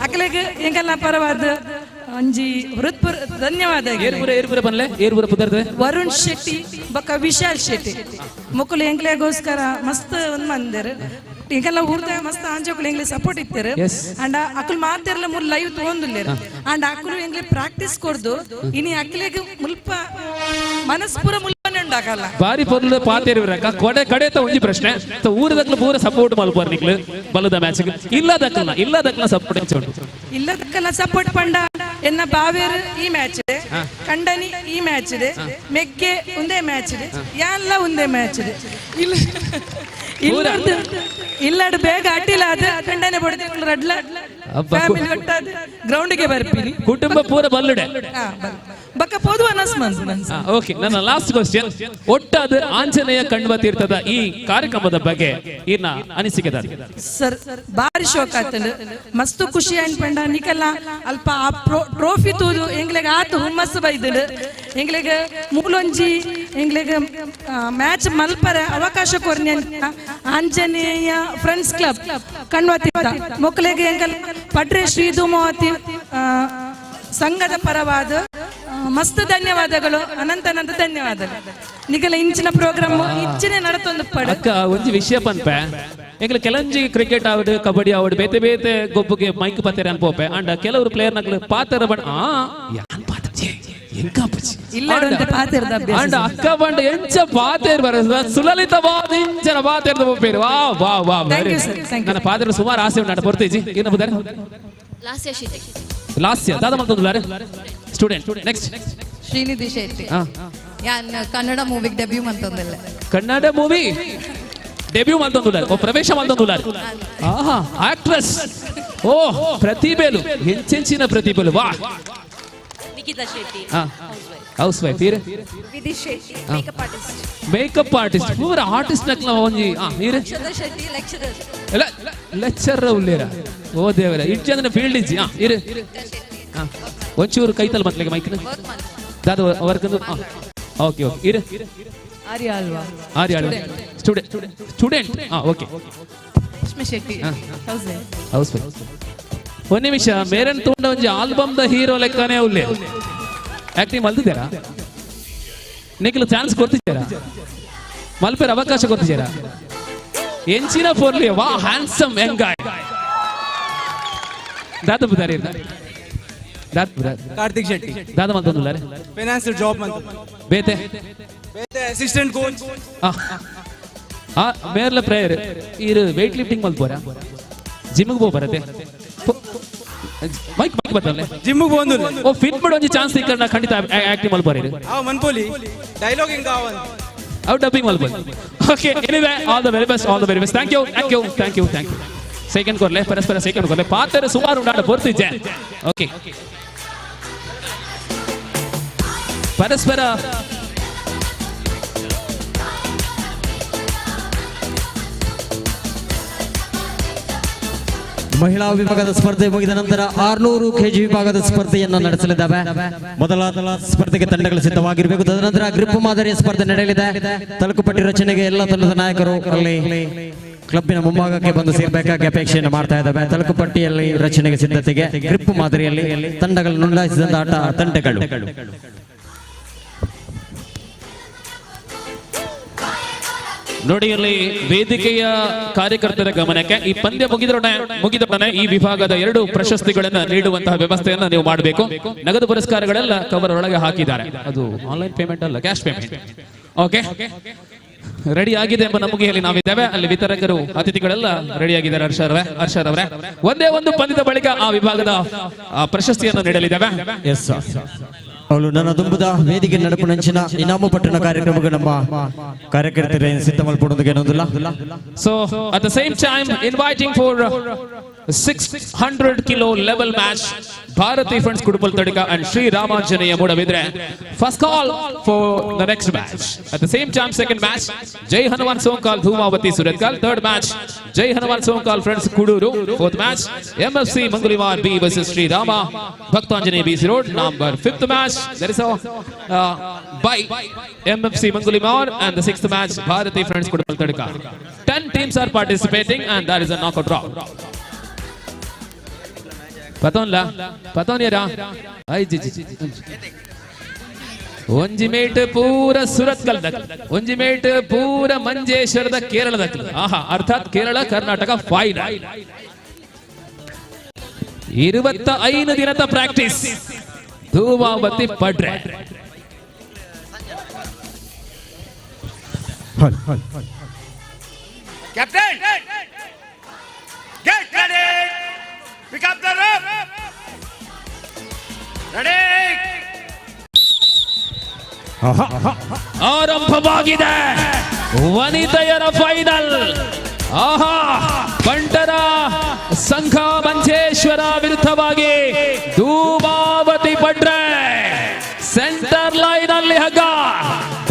ಅಕಲೆಗ್ ಎಂಕಲ್ನ ಪರವಾದ ಅಂಜಿ ಹೃತ್ಪುರ ಧನ್ಯವಾದ. ವರುಣ್ ಶೆಟ್ಟಿ ಬೊಕ್ಕ ವಿಶಾಲ್ ಶೆಟ್ಟಿ ಮೊಕುಲು ಎಂಕ್ಲೆಗೋಸ್ಕರ ಮಸ್ತ್ ಒಂದ್ ಮಂದೆರ್ ಎಂಕೆಲ್ಲ ಊರ್ದ ಮಸ್ತ್ ಆಂಜೋಕುಲು ಎಂಗ್ಲೆ ಸಪೋರ್ಟ್ ಇತ್ತೆರ್ ಅಂಡ್ ಅಕುಲು ಮಾತೆರ್ಲ ಮೂರು ಲೈವ್ ತಗೊಂದುಲ್ಲೆರ್ ಅಂಡ್ ಅಕುಲು ಎಂಗ್ಲೆ ಪ್ರಾಕ್ಟೀಸ್ ಕೊರ್ದು ಇನಿ ಅಕ್ಲೆಗ್ ಮುಲ್ಪ ಮನಸ್ಪುರ ಮುಲ್ಪನೆ ಉಂಡಾಕಲ್ಲ ಬಾರಿ ಪೊರ್ಲು ಪಾತೇರಿವರಕ್ಕ ಕೊಡೆ ಕಡೆತ ಒಂಜಿ ಪ್ರಶ್ನೆ ಊರದಕ್ಲು ಪೂರ ಸಪೋರ್ಟ್ ಮಲ್ಪುವರ್ ನಿಕ್ಲು ಬಲದ ಮ್ಯಾಚ್ ಇಲ್ಲದಕ್ಕಲ್ಲ ಇಲ್ಲದಕ್ಕಲ್ಲ ಸಪೋರ್ಟ್ ಉಂಟು ಇಲ್ಲದಕ್ಕಲ್ಲ ಸಪೋರ್ಟ್ ಪಂಡ ಎನ್ನ ಬಾವೇರು ಈ ಮ್ಯಾಚ್ ಇದೆ ಕಂಡನಿ ಈ ಮ್ಯಾಚ್ ಇದೆ ಮೆಗ್ಗೆ ಒಂದೇ ಮ್ಯಾಚ್ ಇದೆ ಎಲ್ಲ ಒಂದೇ ಮ್ಯಾಚ್ ಇದೆ ಇಲ್ಲ ಇಲ್ಲಡ್ ಬೇಗ ಅಡ್ಡಿಲ್ಲ ಅದು ಕಂಡನೆ ಬಡದೆ ರಡ್ಲ ಫ್ಯಾಮಿಲಿ ಒಟ್ಟಾದ ಗ್ರೌಂಡ್ಗೆ ಬರ್ತೀನಿ ಕುಟುಂಬ ಪೂರ ಬಲ್ಲುಡೆ ಬಕ್ಕ ಪೋದು ಅನಸ್ಮನ್. ಓಕೆ ನನ್ನ ಲಾಸ್ಟ್ ಕ್ವಶನ್ ಒಟ್ಟಾದ ಆಂಜನೇಯ ಕಣ್ವ ತೀರ್ಥದ ಈ ಕಾರ್ಯಕ್ರಮದ ಬಗ್ಗೆ ಇನ್ನ ಅನಿಸಿಕೆ ಸರ್ ಬಾರಿ ಶೋಕ್ ಆತಂಡ್ ಮಸ್ತ್ ಖುಷಿ ಅನ್ಪಂಡ ನಿಕಲ್ಲ ಅಲ್ಪ ಆ ಟ್ರೋಫಿ ತೂದು ಎಂಗ್ಲೆಗ್ ಆತು ಹುಮ್ಮಸ್ಸು ಬೈದಳು ಎಂಗ್ಲೆಗ್ ಮೂಲೊಂಜಿ ಎಂಗ್ಲೆಗ್ ಮ್ಯಾಚ್ ಮಲ್ಪರ ಅವಕಾಶ ಕೊರ್ನಿ ಅಂತ ಆಂಜನೇಯ ಫ್ರೆಂಡ್ಸ್ ಕ್ಲಬ್ ಕಣ್ವ ತೀರ್ಥ ಮೊಕ್ಕಲೆಗ್ ಎಂಕಲ್ ಪಡ್ರೆ ಶ್ರೀ ಧೂಮಾವತಿ ಸಂಘದ ಪರವಾದ ಮಸ್ತ್ ಧನ್ಯವಾದಗಳು ಅನಂತ ಅನಂತ ಧನ್ಯವಾದಗಳು. ನಿಗಲ ಇಂಚಿನ ಪ್ರೋಗ್ರಾಮ್ ಇಂಚಿನ ನಡತೊಂದು ಪಡ ಅಕ್ಕ ಒಂಜಿ ವಿಷಯ ಪನ್ಪೆ ಎಂಕಲ ಕೆಲಂಜಿ ಕ್ರಿಕೆಟ್ ಆವಡ್ ಕಬಡ್ಡಿ ಆವಡ್ ಬೇತೆ ಬೇತೆ ಗೊಬ್ಬುಗೆ ಮೈಕ್ ಪತ್ತೇರೆ ಅನ್ಪೋಪೆ ಅಂಡ ಕೆಲವರು ಪ್ಲೇಯರ್ ನಕಲು ಪಾತರ ಬಣ್ಣ ಆ ಯಾನ್ ಪಾತಜಿ ಎಂಕ ಪಚ್ಚಿ ಅಂಡ ಅಕ್ಕ ಬಂಡ ಎಂಚ ಪಾತೇರ್ ಬರ ಸುಲಲಿತವಾದ ಇಂಚನ ಪಾತೇರ್ದ ಪೋಪೇರು ವಾ ವಾ ವಾ. ನನ್ನ ಪಾತ್ರ ಸುಮಾರು ಆಸೆ ಉಂಟು ಪೊರ್ತೇಜಿ ಏನ ಬುದಾರೆ ಲಾಸ್ಯ ಶೆಟ್ಟಿ ಲಾಸ್ಯ ದಾದಾ ಮಲ್ತೊಂದುಲ್ಲಾರೆ ಸ್ಟೂಡೆಂಟ್ ನೆಕ್ಸ್ಟ್ ಶ್ರೀನಿಧಿ ಶೆಟ್ಟಿ ಯಾನ್ ಕನ್ನಡ ಮೂವಿಗೆ ಡೆಬ್ಯೂ ಮಂತೊಂದಿಲ್ಲ ಕನ್ನಡ ಮೂವಿ ಡೆಬ್ಯೂ ಮಲ್ತೊಂದುಲ್ಲಾರೆ ಓ ಪ್ರವೇಶ ಮಲ್ತೊಂದುಲ್ಲಾರೆ ಆಹಾ ಆಕ್ಟ್ರೆಸ್ ಓ ಪ್ರತಿಭೆಲು ಹೆಂಚೆಂಚಿನ ಪ್ರತಿಭೆಲು ವಾ. ನಿಖಿತಾ ಶೆಟ್ಟಿ ಹೌಸ್ ವೈಫ್ ಈರೆ Vidhi Shetty makeup artist makeup artist ಪೂರ ಆರ್ಟಿಸ್ಟ್ ನಕ್ಲ ಒಂಜಿ ಈರೆ ಅಕ್ಷತಾ ಶೆಟ್ಟಿ ಲೆಕ್ಚರರ್ ಎಲ್ಲ ಲೆಕ್ಚರ್ ಉಲ್ಲೇರ ಓ ದೇವರ ಇಟ್ಟು ಫೀಲ್ಡ್ ಇಜ್ಜಿ ಇರು ಒಂಚೂರು ಕೈತಲ್ ಮತ್ಲೆಗೆ ಮೈಕ್ ದಾದ ವರ್ಕ್ ಓಕೆ ಓಕೆ ಇರು ಆರ್ಯ ಅಲ್ವಾ ಆರ್ಯ ಅಲ್ವಾ student student okay Lakshmi Shetty housewife. ಒಂದು ನಿಮಿಷ ಮೇರನ್ ತಗೊಂಡ ಒಂಜಿ ಆಲ್ಬಮ್ the hero ಲೆಕ್ಕನೇ ಉಲ್ಲೆ ಆಕ್ಟಿಂಗ್ ಮಲ್ತಿದ್ದೀರಾ ನಿಖಿಲ್ ಚಾನ್ಸ್ ಕೊಡ್ತಿದ್ದೀರಾ ಮಲ್ಪೇರ್ ಅವಕಾಶ ಕೊಡ್ತಿದ್ದೀರಾ ಎಂಚಿನ ಪೋರ್ಲಿ ವಾ ಹ್ಯಾಂಡ್ಸಮ್ ಹೆಂಗಾಯ್ ದಾದ ಬುದಾರಿ ಕಾರ್ತಿಕ್ ಶೆಟ್ಟಿ ದಾದ ಮಂತೊಂದುಲ್ಲಾರೆ ಫೈನಾನ್ಸ್ ಜಾಬ್ ಮಂತ್ ಬೇತೆ ಬೇತೆ ಅಸಿಸ್ಟೆಂಟ್ ಕೋಚ್ ಆ ಮೇರ್ಲ ಪ್ರೇಯರ್ ಇರು ವೇಟ್ ಲಿಫ್ಟಿಂಗ್ ಮಲ್ಪೋರ ಜಿಮ್ಗೆ ಪೋ ಬರತ್ತೆ ಮೈಕ್ ಮೈಕ್ ಬತ್ತಲ್ಲ ಜಿಮ್ಗೆ ಬಂದು ಓ ಫಿಟ್ ಮಾಡೋ ಒಂಜಿ ಚಾನ್ಸ್ ಸಿಕ್ಕರೆ ಖಂಡಿತ ಆಕ್ಟಿಂಗ್ ಮಲ್ಪೋರ ಆ ಮನ್ಪೋಲಿ ಡೈಲಾಗ್ ಹಿಂಗ ಆವನ್ ಅವು dubbing ಮಲ್ಪೋಲಿ. Okay anyway all the very best all the very best thank you thank you thank you thank you second ಕೊರ್ಲೆ ಪರಸ್ಪರ ಸೆಕೆಂಡ್ ಕೊರ್ಲೆ ಪಾತ್ರ ಸುಮಾರು ಉಂಡಾಡ ಪೊರ್ತಿಜ್ಜೆ. ಓಕೆ ಪರಸ್ಪರ ಮಹಿಳಾ ವಿಭಾಗದ ಸ್ಪರ್ಧೆ ಮುಗಿದ ನಂತರ 600 ಕೆಜಿ ವಿಭಾಗದ ಸ್ಪರ್ಧೆಯನ್ನು ನಡೆಸಲಿದ್ದಾವೆ. ಮೊದಲ ಸ್ಪರ್ಧೆಗೆ ತಂಡಗಳು ಸಿದ್ಧವಾಗಿರಬೇಕು. ತದನಂತರ ಗ್ರಿಪ್ ಮಾದರಿಯ ಸ್ಪರ್ಧೆ ನಡೆಯಲಿದೆ. ತಲುಕುಪಟ್ಟಿ ರಚನೆಗೆ ಎಲ್ಲ ತಂಡದ ನಾಯಕರು ಅಲ್ಲಿ ಕ್ಲಬ್ಬಿನ ಮುಂಭಾಗಕ್ಕೆ ಬಂದು ಸೇರಬೇಕಾಗಿ ಅಪೇಕ್ಷೆಯನ್ನು ಮಾಡ್ತಾ ಇದ್ದಾವೆ. ತಲುಕುಪಟ್ಟಿಯಲ್ಲಿ ರಚನೆಗೆ ಸಿದ್ಧತೆಗೆ ಗ್ರಿಪ್ ಮಾದರಿಯಲ್ಲಿ ತಂಡಗಳು ನೋಂದಾಯಿಸಿದಂತ ಆಟ ತಂಡಗಳು. ನೋಡಿ ಅಲ್ಲಿ ವೇದಿಕೆಯ ಕಾರ್ಯಕರ್ತರ ಗಮನಕ್ಕೆ ಈ ಪಂದ್ಯ ಮುಗಿದೊಡನೆ ಈ ವಿಭಾಗದ ಎರಡು ಪ್ರಶಸ್ತಿಗಳನ್ನ ನೀಡುವಂತಹ ವ್ಯವಸ್ಥೆಯನ್ನ ನೀವು ಮಾಡಬೇಕು. ನಗದು ಪುರಸ್ಕಾರಗಳೆಲ್ಲ ಕವರ್ ಒಳಗೆ ಹಾಕಿದ್ದಾರೆ. ಅದು ಆನ್ಲೈನ್ ಪೇಮೆಂಟ್ ಅಲ್ಲ, ಕ್ಯಾಶ್ ಪೇಮೆಂಟ್. ಓಕೆ, ರೆಡಿ ಆಗಿದೆ ಎಂಬ ನಂಬಿಕೆಯಲ್ಲಿ ನಾವಿದ್ದೇವೆ. ಅಲ್ಲಿ ವಿತರಕರು ಅತಿಥಿಗಳೆಲ್ಲ ರೆಡಿ ಆಗಿದ್ದಾರೆ. ಹರ್ಷರವರೇ, ಒಂದೇ ಒಂದು ಪಂದ್ಯದ ಬಳಿಕ ಆ ವಿಭಾಗದ ಪ್ರಶಸ್ತಿಯನ್ನು ನೀಡಲಿದ್ದೇವೆ. ಎಸ್, ಅವಳು ನನ್ನ ದುಂಬುದ ವೇದಿಕೆ ನಡಪುನಂಚಿನ ಇನಾಮು ಪಟ್ಟಣ ಕಾರ್ಯಕ್ರಮಕ್ಕೆ ನಮ್ಮ ಕಾರ್ಯಕರ್ತರ ಸಿದ್ಧ ಮಲ್ಪಡೋದಕ್ಕೆ ಏನೊಂದಿಲ್ಲ. So at the same time inviting for 600 kilo level match Bharati friends Kudupal Tadika and Shri Ramanjaneya Moodabidri. First call for the next match. At the same time second match Jai Hanuman Sonkal Dhumavati Surathkal. Third match Jai Hanuman Sonkal friends Kudur. Fourth match MFC Mangulimar B versus Shri Rama Bhaktanjaneya BC road. Number fifth match there is a by MFC Mangulimar and the sixth match Bharati friends Kudupal Tadika. 10 teams are participating and that is a knockout round. ಪತೋನ್ಲ ಪತೋನ್ಯರ I G G ಒಂಜಿ mate ಪೂರ ಸುರತ್ಕಲ್ ದಕ್, ಒಂಜಿ mate ಪೂರ ಮಂಜೇಶ್ವರದ ಕೇರಳ ದಕ್. ಆಹಾ, ಅರ್ಥಾತ್ Kerala Karnataka final. 25 ದಿನದ practice Dhumavati Padre. Captain, get ready. Pick up the rope. Ready. ಆರಂಭವಾಗಿದೆ ವನಿತೆಯರ final. ಆಹಾ, ಬಂಟರ ಸಂಘ ಮಂಜೇಶ್ವರ ವಿರುದ್ಧವಾಗಿ ಧೂಮಾವತಿ ಪಡ್ರೆ. ಸೆಂಟರ್ ಲೈನ್ ಅಲ್ಲಿ ಹಗ್ಗ.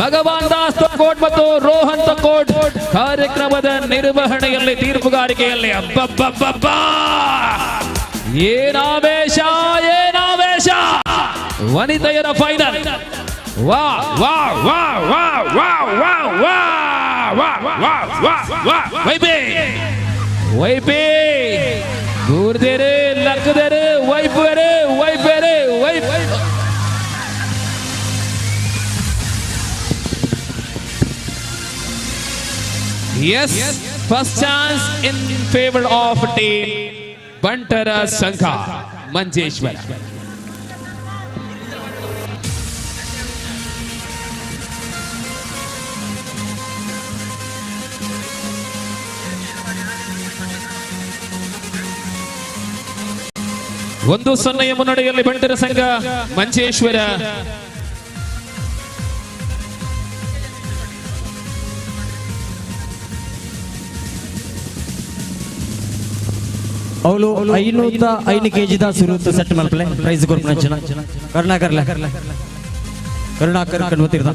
ಭಗವಾನ್ ದಾಸ್ ತಕೋಟ್ ಮತ್ತು ರೋಹನ್ ತಕೋಟ್ ಕಾರ್ಯಕ್ರಮದ ನಿರ್ವಹಣೆಯಲ್ಲಿ, ತೀರ್ಪುಗಾರಿಕೆಯಲ್ಲಿ. ಅಬ್ಬಬ್ಬಬ್ಬ, ಏನಾವೇಶ ಏನಾವೇಶ! ವನಿತೆಯರ ಫೈನಲ್. ವಾ ವಾ ವಾ ವಾ ವಾ ವಾ ವಾ ವಾ ವಾ ವಾ ವಾ. ವೈಪಿ ವೈಪಿ ದೂರದೇರೆ ಲಕ್ಕದೇರೆ ವೈಪೇರೆ ವೈಪೇರೆ wipe. Yes, first chance in favor of team Bantara Sangha Manjeshwara. 1-0 ಮುನ್ನಡೆಯಲ್ಲಿ ಬಂಟರ ಸಂಘ ಮಂಜೇಶ್ವರ. ಅವಳು 505 ಕೆಜಿದ ಸುರುತ್ತ ಸೆಟ್ ಮಲ್ಪಲೆ ಪ್ರೈಸ್ ಕೊರ್ಪುನಂಚಿನ ಕರುಣಾಕರ್ಲ ಕರುಣಾಕರ್ ಕಣ್ವತಿರ್ದ.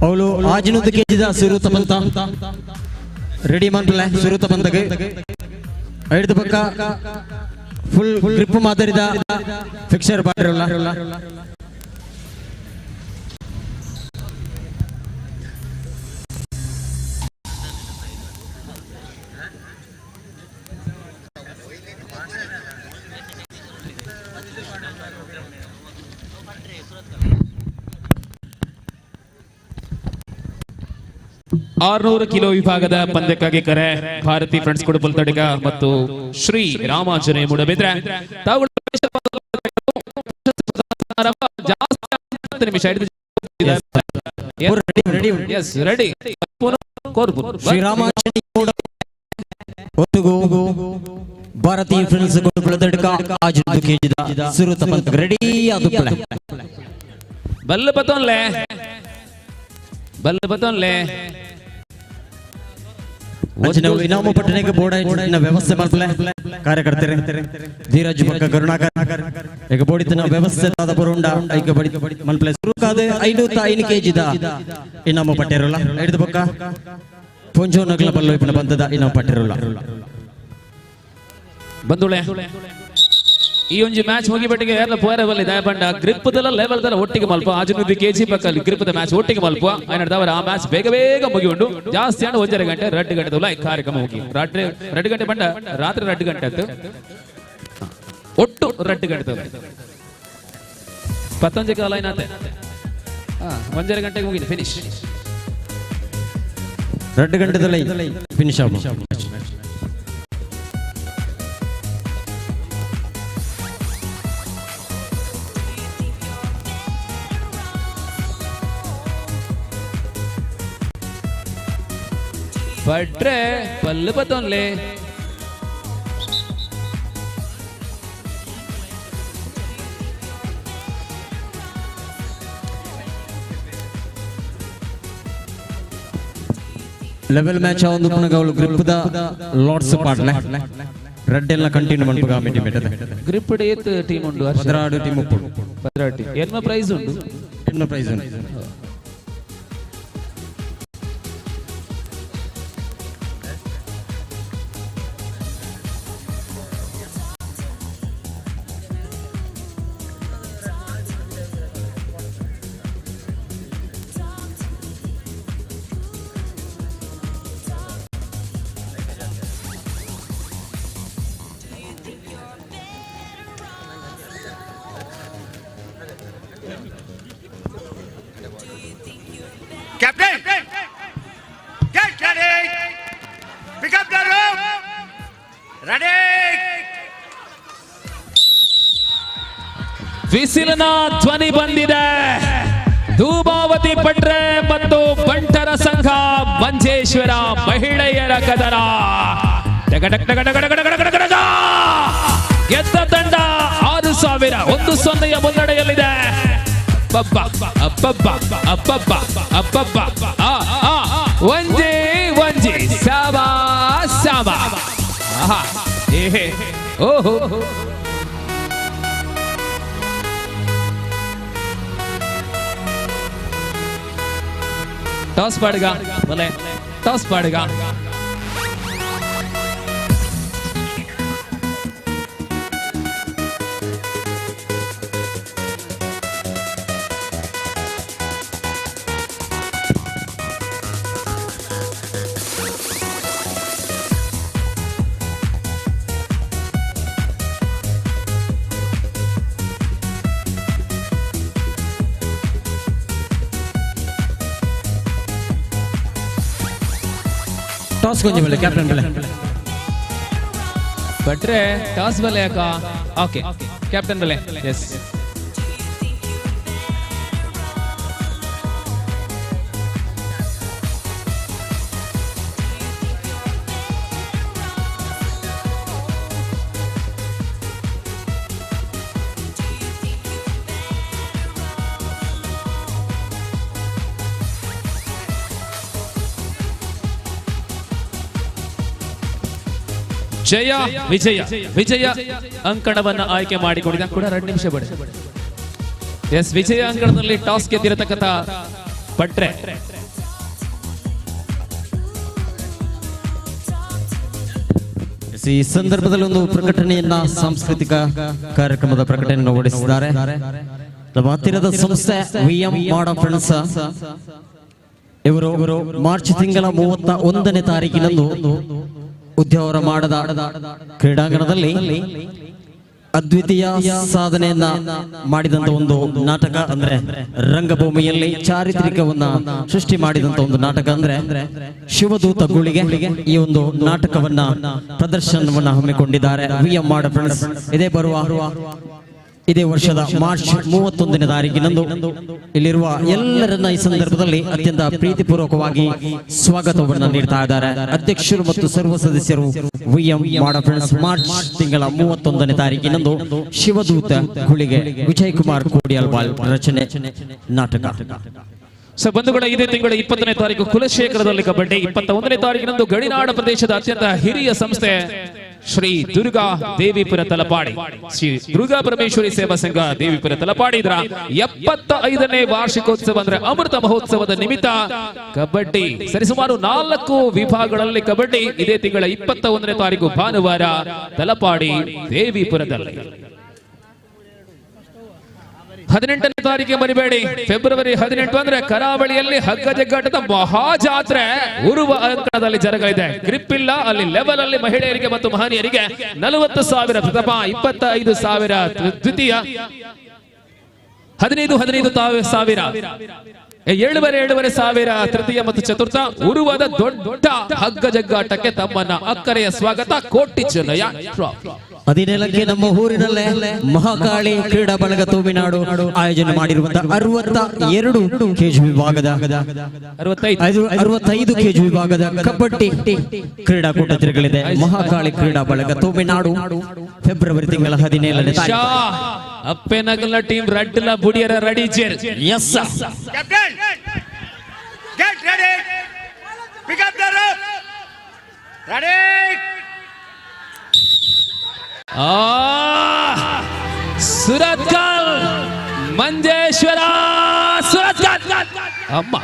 ಅವಳು 600 ಕೆಜಿದ ಸುರುತ ಬಂತ ರೆಡಿ ಮನ್ಪಲೆ ಸುರುತ ಬಂತಗೆ ಐದು ಪಕ್ಕ ಫುಲ್ ಗ್ರಿಪ್ ಮಾದರಿದ ಫಿಕ್ಸರ್ ಬಾಡಿರಲ್ಲ. ಆರ್ನೂರು ಕಿಲೋ ವಿಭಾಗದ ಪಂದ್ಯಕ್ಕಾಗಿ ಕರೆ ಭಾರತಿ ಫ್ರೆಂಡ್ಸ್ ಕುಡುಪಲ್ ತಡಿಗ ಮತ್ತು ಶ್ರೀ ರಾಮಾಂಜನೇಯ ಮೂಡಬಿದ್ರೆ. ತಾವುಗಳು ಜಾಸ್ತಿ ನಿಮಿಷ ರೆಡಿ. ಶ್ರೀರಾಮಾಂಜನೇಯ ಒತ್ತುಗು ಭಾರತೀಯ ಫ್ರೆಂಡ್ಸ್ ಕೊಡುಪುಳದಡ್ಕ ಆಜು ಕೆಜಿದ ಸುರುತ ಪಂತ ರೆಡಿ ಆದುಪ್ಪಳೆ ಬಲ್ಲು ಬತ್ತೊನ್ಲೆ ಬಲ್ಲು ಬತ್ತೊನ್ಲೆ ಅಂಚಿನ ಇನಾಮು ಪಟ್ಟಣಕ್ಕೆ ಬೋರ್ಡ್ ವ್ಯವಸ್ಥೆ ಮಲ್ಪಲೆ ಕಾರ್ಯಕರ್ತರೆ ಧೀರಜ್ ಬೊಕ್ಕ ಕರುಣಾಕರ್ ಈಗ ಬೋಡಿತನ ವ್ಯವಸ್ಥೆ ದಾದ ಬರುಂಡ ಐಕ ಬಡಿ ಮಲ್ಪಲೆ ಸುರುಕಾದ 505 ಕೆಜಿದ ಇನಾಮು ಪಟ್ಟಿರಲ್ಲ ಹಿಡಿದು ಬೊಕ್ಕ ಪೊಂಜೋ ನಗಲ ಬಲ್ಲು ಇಪ್ಪನ ಬಂದದ ಇನಾಮು ಪಟ್ಟಿರಲ್ಲ ಬಂದುಳೆ ಈ ಒಂಜಿ ಮ್ಯಾಚ್ ಮುಗಿಬಟ್ಟಿಗೆ ಯಾರ್ಲ ಪೋರೆ ಬಲ್ಲಿ ದಯಪಂಡ ಗ್ರಿಪ್ ದಲ್ಲ ಲೆವೆಲ್ ದಲ್ಲ ಒಟ್ಟಿಗೆ ಮಲ್ಪ ಆಜುನುದ್ದಿ ಕೆಜಿ ಪಕ್ಕಲ್ಲಿ ಗ್ರಿಪ್ the match ಒಟ್ಟಿಗೆ ಮಲ್ಪ ಆಯ್ನಡ್ದವರ ಆ ಮ್ಯಾಚ್ ಬೇಗ ಬೇಗ ಮುಗಿಯುಂಡು ಜಾಸ್ತಿ ಅಂದ್ರೆ 1.5 ಗಂಟೆ 2 ಗಂಟೆ ತುಲ ಈ ಕಾರ್ಯಕ್ರಮ ಮುಗಿ ರಾತ್ರಿ 2 ಗಂಟೆ ಬಂಡ ರಾತ್ರಿ 2 ಗಂಟೆ ಆಯ್ತು ಒಟ್ಟು 2 ಗಂಟೆ ತುಲ ಪತ್ತೊಂಜೆ ಕಾಲ ಏನಾತೆ 1.5 ಗಂಟೆಗೆ ಮುಗಿದು ಫಿನಿಶ್ 2 ಗಂಟೆದಲ್ಲಿ ಫಿನಿಶ್ ಆಗು ಪಟ್ರೆ ಪಲ್ಲು ಬತ್ತೊನ್ಲೆ ಲೆವೆಲ್ ಮ್ಯಾಚ್ ಒಂದು ಪುನಗವಳು ಗ್ರಿಪ್ the lots ಪಾಡ್ಲೆ ರೆಡ್ ಎಲ್ಲ ಕಂಟಿನ್ಯೂ ಮನ್ಪುಗ ಮಿಟಿ ಮೆಟದೆ ಗ್ರಿಪ್ ಏತ್ ಟೀಮ್ ಉಂಡು ಪದ್ರಾಡು ಟೀಮ್ ಉಪ್ಪುಡು ಪದ್ರಾಡು ಟೀಮ್ ಎನ್ಮ ಪ್ರೈಸ್ ಉಂಡು ಎನ್ಮ ಪ್ರೈಸ್ ಉಂಡು Captain! Get ready! Pick up the rope! Ready! ವಿಸಿಲಿನ ಧ್ವನಿ ಬಂದಿದೆ. ಧೂಮಾವತಿ ಪಟ್ರೆ ಮತ್ತು ಬಂಟರ ಸಂಘ ಮಂಜೇಶ್ವರ ಮಹಿಳೆಯರ ಕದನ. ಗೆದ್ದ ತಂಡ 6,000 1-0 ಮುನ್ನಡೆಯಲ್ಲಿದೆ. ಅಬ್ಬಬ್ಬ ಅಬ್ಬಬ್ಬ ಅಬ್ಬಬ್ಬ ಅಬ್ಬಬ್ಬ ಆ ಆ ಒಂಜಿ ಒಂಜಿ ಸಾಬಾ ಸಾಬಾ ಆಹಾ ಏಹೇ ಓಹೋ. ಟಾಸ್ ಪಾಡುಗ ಬಲೆ ಟಾಸ್ ಪಾಡುಗ. ಟಾಸ್ ಕೊಂಚ ಬಲೆ ಕ್ಯಾಪ್ಟನ್ ಬಲೆ ಭಟ್ರೆ ಟಾಸ್ ಬಲೆ ಯಾಕ? ಓಕೆ ಕ್ಯಾಪ್ಟನ್ ಬಲೆ. ಎಸ್ ಜಯ ವಿಜಯ ವಿಜಯ ಅಂಕಣವನ್ನು ಆಯ್ಕೆ ಮಾಡಿಕೊಂಡಿದ್ದ ಕೂಡ 2 ನಿಮಿಷ ಬಡಿ. ಎಸ್ ವಿಜಯ ಅಂಕಣದಲ್ಲಿ ಟಾಸ್ ಗೆದ್ದಿರತಕ್ಕಂತ ಪಟ್ರೆ. ಈ ಸಂದರ್ಭದಲ್ಲಿ ಒಂದು ಪ್ರಕಟಣೆಯನ್ನ ಸಾಂಸ್ಕೃತಿಕ ಕಾರ್ಯಕ್ರಮದ ಪ್ರಕಟಣೆಯನ್ನು ಹೊರಡಿಸಿದ್ದಾರೆ. ನಮ್ಮ ಹತ್ತಿರದ ಸಂಸ್ಥೆ ವಿಎಂ ಮಾಡ ಫ್ರೆಂಡ್ಸ್ ಇವರು ಮಾರ್ಚ್ ತಿಂಗಳ 31ನೇ ತಾರೀಕಿನಂದು ಉದ್ಯಾವರ ಮಾಡದ ಕ್ರೀಡಾಂಗಣದಲ್ಲಿ ಅದ್ವಿತೀಯ ಸಾಧನೆಯನ್ನ ಮಾಡಿದಂತ ಒಂದು ನಾಟಕ ಅಂದ್ರೆ ರಂಗಭೂಮಿಯಲ್ಲಿ ಚಾರಿತ್ರಿಕವನ್ನ ಸೃಷ್ಟಿ ಮಾಡಿದಂತ ಒಂದು ನಾಟಕ ಅಂದ್ರೆ ಶಿವದೂತ ಗುಳಿಗೆ ಈ ಒಂದು ನಾಟಕವನ್ನ ಪ್ರದರ್ಶನವನ್ನ ಹಮ್ಮಿಕೊಂಡಿದ್ದಾರೆ ವಿಎಂ ಮಾಡ ಫ್ರೆಂಡ್ಸ್. ಇದೇ ಬರುವ ಇದೇ ವರ್ಷದ ಮಾರ್ಚ್ 31ನೇ ತಾರೀಕಿನಂದು ಇಲ್ಲಿರುವ ಎಲ್ಲರನ್ನ ಈ ಸಂದರ್ಭದಲ್ಲಿ ಅತ್ಯಂತ ಪ್ರೀತಿಪೂರ್ವಕವಾಗಿ ಸ್ವಾಗತವನ್ನು ನೀಡ್ತಾ ಇದ್ದಾರೆ ಅಧ್ಯಕ್ಷರು ಮತ್ತು ಸರ್ವ ಸದಸ್ಯರು ವಿಎಂ ಮಾಡ ಫ್ರೆಂಡ್ಸ್. ಮಾರ್ಚ್ ತಿಂಗಳ 31ನೇ ತಾರೀಕಿನಂದು ಶಿವದೂತ ಗುಳಿಗೆ ವಿಜಯ್ ಕುಮಾರ್ ಕೋಡಿಯಲ್ಬಾಲ್ ರಚನೆ ನಾಟಕ. ಸೊ ಬಂಧುಗಳ, ಇದೇ ತಿಂಗಳ 20ನೇ ತಾರೀಕು ಕುಲಶೇಖರದಲ್ಲಿ ಕಬಡ್ಡಿ, 21ನೇ ತಾರೀಕಿನಂದು ಗಡಿನಾಡ ಪ್ರದೇಶದ ಅತ್ಯಂತ ಹಿರಿಯ ಸಂಸ್ಥೆ ಶ್ರೀ ದುರ್ಗಾ ದೇವಿಪುರ ತಲಪಾಡಿ, ಶ್ರೀ ದುರ್ಗಾ ಪರಮೇಶ್ವರಿ ಸೇವಾ ಸಂಘ ದೇವಿಪುರ ತಲಪಾಡಿ ಇದರ 75ನೇ ವಾರ್ಷಿಕೋತ್ಸವ ಅಂದ್ರೆ ಅಮೃತ ಮಹೋತ್ಸವದ ನಿಮಿತ್ತ ಕಬಡ್ಡಿ ಸರಿಸುಮಾರು 4 ವಿಭಾಗಗಳಲ್ಲಿ ಕಬಡ್ಡಿ ಇದೇ ತಿಂಗಳ 21ನೇ ತಾರೀಕು ಭಾನುವಾರ ತಲಪಾಡಿ ದೇವಿಪುರದಲ್ಲಿ. 18ನೇ ತಾರೀಕಿಗೆ ಮರಿಬೇಡಿ, ಫೆಬ್ರವರಿ 18 ಅಂದ್ರೆ ಕರಾವಳಿಯಲ್ಲಿ ಹಗ್ಗ ಜಗ್ಗಾಟದ ಮಹಾಜಾತ್ರೆ ಉರುವ ಅಂಕಣದಲ್ಲಿ ಜರುಗಲಿದೆ. ಗ್ರಿಪ್ ಇಲ್ಲ ಅಲ್ಲಿ ಲೆವೆಲ್ ಅಲ್ಲಿ ಮಹಿಳೆಯರಿಗೆ ಮತ್ತು ಮಹನೀಯರಿಗೆ 40,000 ಪ್ರಥಮ, 25,000 ದ್ವಿತೀಯ, 15,000 7,500 ತೃತೀಯ ಮತ್ತು ಚತುರ್ಥ. ಉರುವದ ದೊಡ್ಡ ಹಗ್ಗ ಜಗ್ಗಾಟಕ್ಕೆ ತಮ್ಮನ್ನ ಅಕ್ಕರೆಯ ಸ್ವಾಗತ. ಕೋಟಿ ಚೆನ್ನಯ್ಯ ಟ್ರಾಫಿ. 17ಕ್ಕೆ ನಮ್ಮ ಊರಿನಲ್ಲೇ ಮಹಾಕಾಳಿ ಕ್ರೀಡಾ ಬಳಗ ತೋಮಿನಾಡು ಆಯೋಜನೆ ಮಾಡಿರುವಂತಹ 62 ಕೆಜಿ ವಿಭಾಗದ 65 ಕೆಜಿ ವಿಭಾಗದ ಕಬಡ್ಡಿ ಕ್ರೀಡಾಕೂಟ ಜರುಗಲಿದೆ. ಮಹಾಕಾಳಿ ಕ್ರೀಡಾ ಬಳಗ ತೋಮಿನಾಡು ಫೆಬ್ರವರಿ ತಿಂಗಳ 17ನೇ ತಾರೀಕು. ಅಪ್ಪೆನಗಲ್ನ team ರಡ್ಲ ಬುಡಿಯರ ready Jer. Yes Captain, get ready. Pick up the rope. Ready. Surathkal Manjeshwar Surathkal ಅಮ್ಮ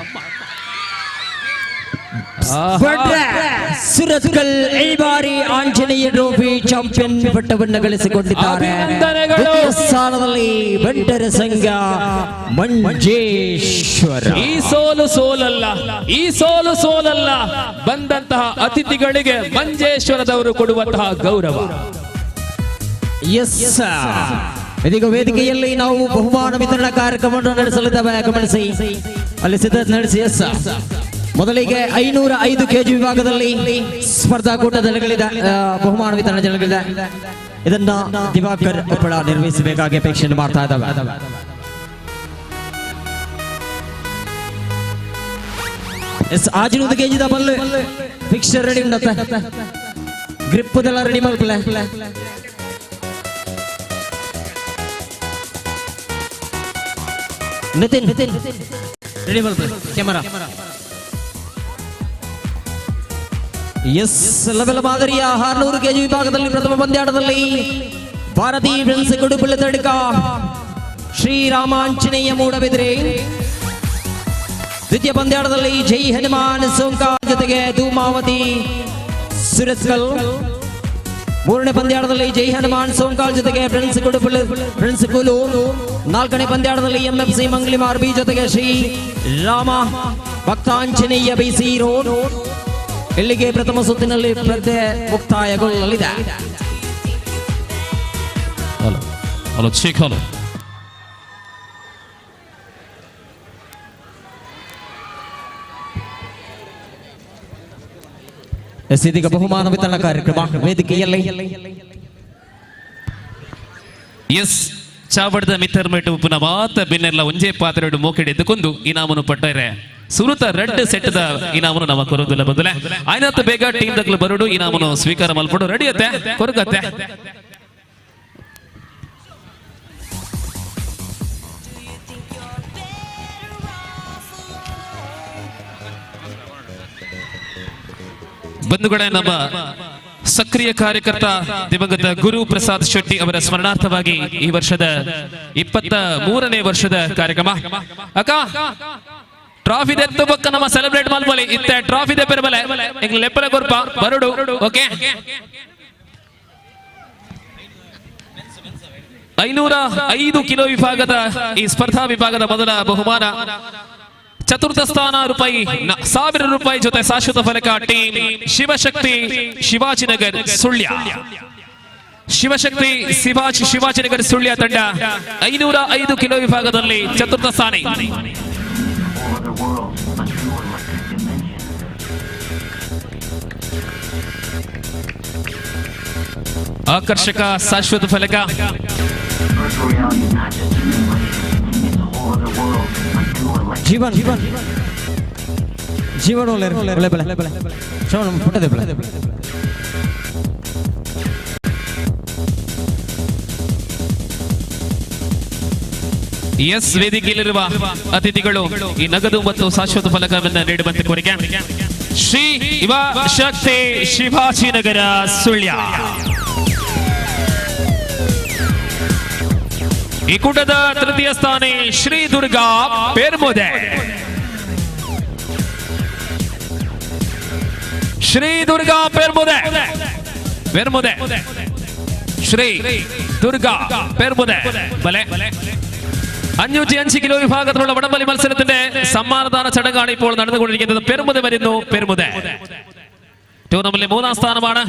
ಸುರತ್ಕಲ್ ಈ ಬಾರಿ ಆಂಜನೇಯ ಟ್ರೋಫಿ ಚಾಂಪಿಯನ್ ಪಟ್ಟವನ್ನು ಗಳಿಸಿಕೊಂಡಿದ್ದಾರೆ. ದ್ವಿತೀಯ ಸ್ಥಾನದಲ್ಲಿ ಬಂಟರ ಸಂಘ ಮಂಜೇಶ್ವರ. ಈ ಸೋಲು ಸೋಲಲ್ಲ, ಈ ಸೋಲು ಸೋಲಲ್ಲ, ಬಂದಂತಹ ಅತಿಥಿಗಳಿಗೆ ಮಂಜೇಶ್ವರದವರು ಕೊಡುವಂತಹ ಗೌರವ. ಎಸ್, ಇದೀಗ ವೇದಿಕೆಯಲ್ಲಿ ನಾವು ಬಹುಮಾನ ವಿತರಣಾ ಕಾರ್ಯಕ್ರಮವನ್ನು ನಡೆಸಲಿದ್ದೇವೆ. ಗಮನಿಸಿ, ಅಲ್ಲಿ ಸಿದ್ಧತೆ ನಡೆಸಿ. ಎಸ್, ಮೊದಲಿಗೆ 505 ಕೆಜಿ ವಿಭಾಗದಲ್ಲಿ ಸ್ಪರ್ಧಾಕೂಟ ಜರುಗಲಿದೆ, ಬಹುಮಾನ ವಿತರಣೆ ಜರುಗಲಿದೆ. ಇದನ್ನ ದಿವಾಕರ್ ಉಪ್ಪಳ ನಿರ್ವಹಿಸಬೇಕಾಗಿ ಅಪೇಕ್ಷೆಯನ್ನು ಮಾಡ್ತಾ ಇದ್ದಾವೆ. ಎಸ್, 600 ಕೆಜಿದ ಬಲ್ಲು ಫಿಕ್ಸರ್ ರೆಡಿ ಉಂಡತ್ತೆ, ಗ್ರಿಪ್ ಅದೆಲ್ಲ ರೆಡಿ ಮಲ್ಪಲೆ. ನಿತಿನ್ ರೆಡಿ ಮಲ್ಪಲೆ ಕ್ಯಾಮರಾ. ಎಸ್, ಲೆವೆಲ್ ಮಾದರಿಯ 600 ಕೆಜಿ ವಿಭಾಗದಲ್ಲಿ ಪ್ರಥಮ ಪಂದ್ಯಾಟದಲ್ಲಿ ಭಾರತೀಯ ಫ್ರೆಂಡ್ಸ್ ಗುಡುಪಳ್ಳಿ ತಡ್ಕ ಶ್ರೀರಾಮಾಂಜನೇಯ ಮೂಡಬಿದ್ರೆ. ದ್ವಿತೀಯ ಪಂದ್ಯಾಟದಲ್ಲಿ ಜೈ ಹನುಮಾನ್ ಸೋಂಕಾ ಜೊತೆಗೆ ಧೂಮಾವತಿ ಸುರತ್ಕಲ್. ಮೂರನೇ ಪಂದ್ಯಾಟದಲ್ಲಿ ಜೈ ಹನುಮಾನ್ ಸೋಂಕಾಲ್ ಜೊತೆಗೆ ಫ್ರೆಂಡ್ಸ್ ಗುಡುಪಳ್ಳಿ ಫ್ರೆಂಡ್ಸ್ ಕೂಲೂರು. ನಾಲ್ಕನೇ ಪಂದ್ಯಾಟದಲ್ಲಿ ಎಂಎಫ್ಸಿ ಮಂಗ್ಲಿಮಾರ್ ಬಿ ಜೊತೆಗೆ ಶ್ರೀ ರಾಮ ಭಕ್ತಾಂಜನೇಯ ಬಿಸಿ ರೋಡ್. ಇಲ್ಲಿಗೆ ಪ್ರಥಮ ಸುತ್ತಿನಲ್ಲಿ ಸ್ಪರ್ಧೆ ಮುಕ್ತಾಯಗೊಳ್ಳಲಿದೆ. ಎಸ್, ಇದೀಗ ಬಹುಮಾನ ವಿತರಣಾ ಕಾರ್ಯಕ್ರಮ ವೇದಿಕೆಯಲ್ಲಿ. ಎಸ್, ಚಾವಡದ ಮಿತ್ತರ್ಮೇಟು ಉಪ್ಪುನ ಮಾತ ಬಿನ್ನೆಲ್ಲ ಒಂಜೇ ಪಾತ್ರೆಡು ಮೋಕೆಡೆ ಎದ್ದುಕೊಂಡು ಇನಾಮನು ಪಟ್ಟರೆ ಸುರುತ ರೆಡ್ ಸೆಟ್ದ ಇನಾಮನು ನಮ್ಮ ಕೊರೋದಿಲ್ಲ ಬದಲೆ ಆಯ್ನತ್ ಬೇಗ ಟೀಮ್ ದಗ್ಲು ಬರುಡು ಇನಾಮನು ಸ್ವೀಕಾರ ಮಲ್ಪಡು ರೆಡಿ ಅತ್ತೆ ಕೊರಗತ್ತೆ. ಬಂಧುಗಳೇ, ನಮ್ಮ ಸಕ್ರಿಯ ಕಾರ್ಯಕರ್ತ ದಿವಂಗತ ಗುರು ಪ್ರಸಾದ್ ಶೆಟ್ಟಿ ಅವರ ಸ್ಮರಣಾರ್ಥವಾಗಿ ಈ ವರ್ಷದ 23ನೇ ವರ್ಷದ ಕಾರ್ಯಕ್ರಮ. ಅಕ್ಕ ಟ್ರಾಫಿ ದೆತ್ತು ಬೊಕ್ಕ ನಮ್ಮ ಸೆಲೆಬ್ರೇಟ್ ಮಲ್ಪಲಿ ಇತ್ತೆ ಟ್ರಾಫಿ ದೆ ಪೆರಬಲೆ ಎಂಗ್ಲ ಲೆಪ್ಪಲ ಕೊರ್ಪ ಬರುಡು. ಓಕೆ, 505 ಕಿಲೋ ವಿಭಾಗದ ಈ ಸ್ಪರ್ಧಾ ವಿಭಾಗದ ಮೊದಲ ಬಹುಮಾನ ಚತುರ್ಥ ಸ್ಥಾನ ರೂಪಾಯಿ 1000 ರೂಪಾಯಿ ಜೊತೆ ಶಾಶ್ವತ ಫಲಕ ಟೀಮ್ ಶಿವಶಕ್ತಿ ಶಿವಾಜಿನಗರ್ ಸುಳ್ಯ. ಶಿವಶಕ್ತಿ ಶಿವಾಜಿನಗರ್ ಸುಳ್ಯ ತಂಡ 505 ಕಿಲೋ ವಿಭಾಗದಲ್ಲಿ ಚತುರ್ಥ ಸ್ಥಾನ. ಆಕರ್ಷಕ ಶಾಶ್ವತ ಫಲಕ. Reality is not just a new place, it's a whole other world, a new electric. Jeevan Jeevan Jeevan ಒಳ್ಳೆ ಒಳ್ಳೆ ಬಲೆ ಶ್ರವಣ ಪುಟ್ಟದೆ ಬಲೆ. ಎಸ್, ವೇದಿಕೆಯಲ್ಲಿರುವ ಅತಿಥಿಗಳು ಈ ನಗದು ಮತ್ತು ಶಾಶ್ವತ ಫಲಕವನ್ನು ನೀಡುವಂತೆ ಕೋರಿಕೆ. ಶ್ರೀ ಯುವ ಶಕ್ತಿ, ಶಿವಾಜಿನಗರ, ಸುಳ್ಯ. ಈ ಕೂಟದ ತೃತೀಯ ಸ್ಥಾನ ಶ್ರೀ ದುರ್ಗಾ ಪೆರ್ಮುದೆ. ಶ್ರೀ ದುರ್ಗಾ ಪೆರ್ಮುದೆ, ಪೆರ್ಮುದೆ, ಶ್ರೀ ದುರ್ಗಾ ಪೆರ್ಮುದೆ ಬಲೆ. 505 കിലോ വിഭാഗത്തിലുള്ള വടംവലി മത്സരത്തിന്റെ സമ്മാനദാന ചടങ്ങാണ് ഇപ്പോൾ നടന്നുകൊണ്ടിരിക്കുന്നത്. പെരുമുത വരുന്നു. പെരുമുത ടൂർണമെന്റിലെ മൂന്നാം സ്ഥാനമാണ്.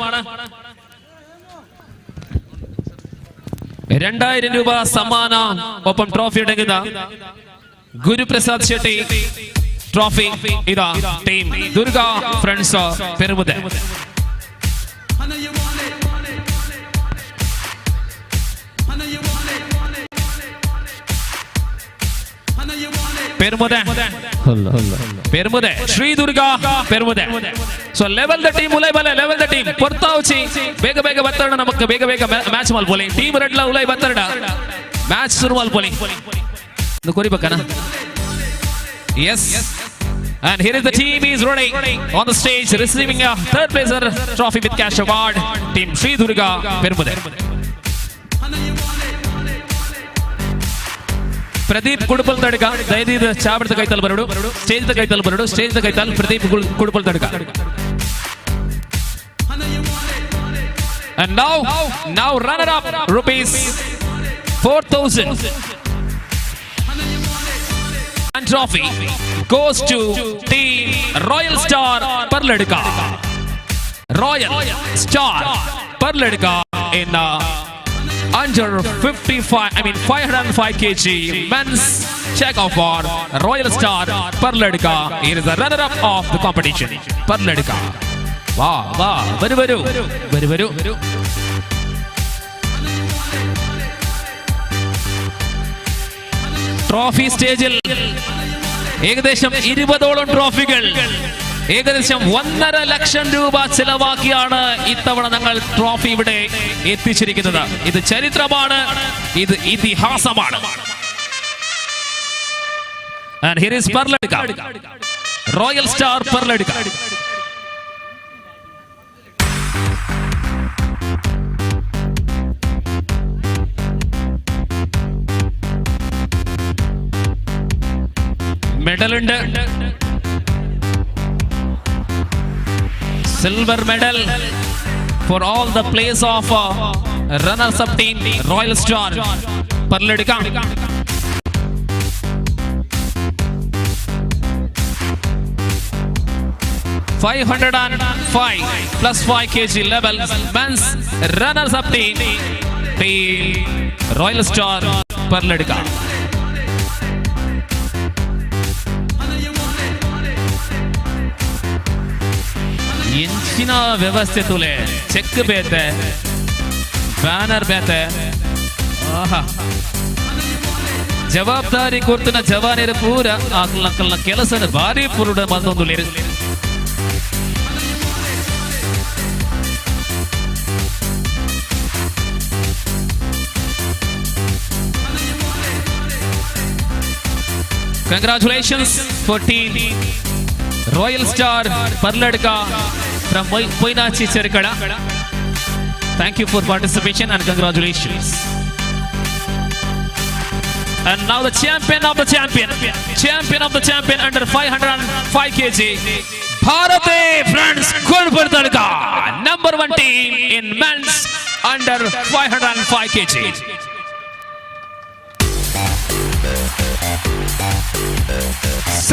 2000 രൂപ സമ്മാന ഒപ്പം ട്രോഫി അടങ്ങുന്ന ഗുരുപ്രസാദ് ഷെട്ടി ട്രോഫി ഇതാ ടീം ദുർഗ ഫ്രണ്ട്സ് പെരുമുത. ಪೆರ್ಮುದೆ, ಪೆರ್ಮುದೆ, ಶ್ರೀ ದುರ್ಗಾ ಪೆರ್ಮುದೆ. ಸೊ ಲೆವೆಲ್ the team ಉಲೈ ಬಲೆ, ಲೆವೆಲ್ the team ಪೊರ್ತಾವುಚಿ. ಬೇಗ ಬೇಗ ಬತ್ತರಣ, ನಮಕ್ ಬೇಗ ಬೇಗ ಮ್ಯಾಚ್ ಮಲ್ಪೊಲಿ. ಟೀಮ್ ರೆಡ್ಲ ಉಲೈ ಬತ್ತರಣ, ಮ್ಯಾಚ್ ಶುರು ಮಲ್ಪೊಲಿ. ಕೊರಿಬೇಕನ? S. And here is the team is ready on the stage, receiving a third placer trophy with cash award, team Sri Durga Permude. Pradeep Kudupal tadka, ದಯದೀದ ಚಾವಡದ ಕೈತಲ್ ಬರಡು, ಸ್ಟೇಜ್ the ಕೈತಲ್ ಬರಡು, ಸ್ಟೇಜ್ the ಕೈತಲ್ Pradeep ಕುಡುಪಲ್ tadka. And now runner up rupees 4,000 and trophy goes to team Royal Star Parladka. Royal Star Parladka in under 55, I mean 505 kg men's check off for Royal Star Parladka. Here is the runner-up of the competition, Parladka. വാ വാ, വരൂ വരൂ വരൂ വരൂ. Trophy സ്റ്റേജിൽ ഏകദേശം 20ഓളം ട്രോഫികൾ, ഏകദേശം 1.5 ലക്ഷം രൂപ ചെലവാക്കിയാണ് ഇത്തവണ ഞങ്ങൾ ട്രോഫി ഇവിടെ എത്തിച്ചിരിക്കുന്നത്. ഇത് ചരിത്രമാണ്, ഇത് ഇതിഹാസമാണ്. And here is Parladka, Royal Star Parladka. മെഡലുണ്ട്, silver medal for all the place of runners up team Royal Star Parladka. 505 plus 5 kg level men's runners up team, team Royal Star Parladka. ಎಂಚಿನ ವ್ಯವಸ್ಥೆ ತುಲೆ, cheque ಬೇತೆ, banner ಬೇತೆ. ಆಹಾ, ಜವಾಬ್ದಾರಿ ಕೊರ್ತನ ಜವಾನಿರ ಪೂರ ಆಕಲ್ನ ಕೆಲಸದ ಭಾರಿ ಪುರುಡ ಬಂದೊಂದು. Congratulations for team Royal Star Parladka from Poinachi Cherkala. Thank you for participation and congratulations. And now the champion of the champion, champion of the champion under 505 kg, Bharati Friends Kudupal, number one team in men's under 505 kg.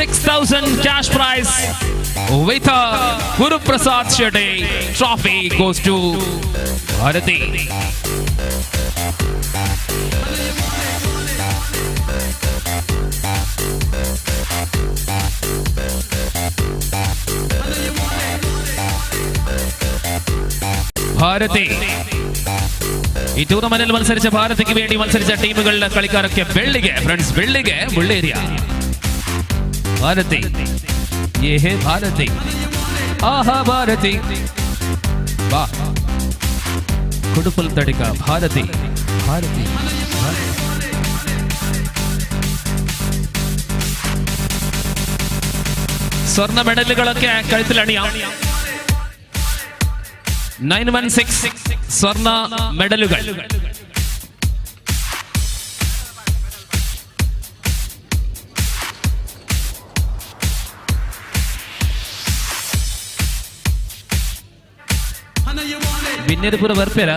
6,000 cash prize with a Guru Prasad Shetty trophy goes to Bharati. Bharati. ഈ ടൂർണമെന്റിൽ മത്സരിച്ച ഭാരതിക്ക് വേണ്ടി മത്സരിച്ച ടീമുകളിലെ കളിക്കാരൊക്കെ വെള്ളിಗೆ friends, വെള്ളിಗೆ Mulleria. Bharati യേ ഹേ ഭാരതി, ആഹാ ഭാരതി വാ. കുടുപ്പൽ തടുക്ക ഭാരതി, ഭാരതി. സ്വർണ്ണ മെഡലുകളൊക്കെ കഴുത്തിലണിയാം. 916 സ്വർണ്ണ മെഡലുകൾ. Winner ಪೂರ ಬರ್ಪೇರಾ?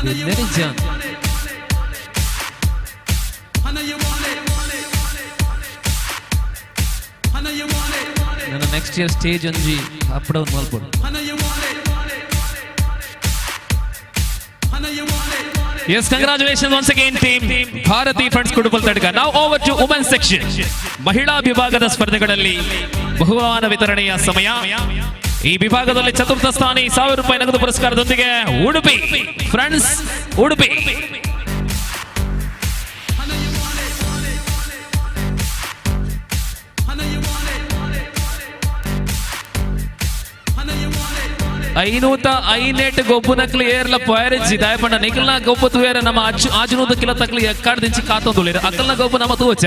ವಿನ್ನರ್ ಜಾನ್. ನನ್ನ ನೆಕ್ಸ್ಟ್ ಇಯರ್ ಸ್ಟೇಜ್ ಒಂಜಿ ಅಪ್ ಡೌನ್ ಮಲ್ಪೊಡು. Yes, congratulations once again, team Bharati Friends Kudupal Tadka. Now over to women's section. ಮಹಿಳಾ ವಿಭಾಗದ ಸ್ಪರ್ಧೆಗಳಲ್ಲಿ ಬಹುಮಾನ ವಿತರಣೆಯ ಸಮಯ. ಈ ವಿಭಾಗದಲ್ಲಿ ಚತುರ್ಥ ಸ್ಥಾನಿ 1000 ರೂಪಾಯಿ ನಗದು ಪುರಸ್ಕಾರದೊಂದಿಗೆ ಉಡುಪಿ ಫ್ರೆಂಡ್ಸ್ ಉಡುಪಿ. 508 ಗೊಬ್ಬುನಕ್ಲಿ ಏರ್ಲ ಪೊಯರಿಜ್ಜಿ ದಾಯಪಂಡ ನಿಕಲ್ನ ಗೊಬ್ಬು ತುವೇರ. ನಮ್ಮ ಅಚ್ಚು ಆಜುನೂತ ಕಿಲ ತಕ್ಲಿ ಎಕ್ಕಾಡ್ ದಿಂಚಿ ಕಾತೊಂದುಳ್ಳೇರು. ಅಕ್ಕಲ್ನ ಗೊಬ್ಬು ನಮ್ಮ ತೂವಚ್ಚ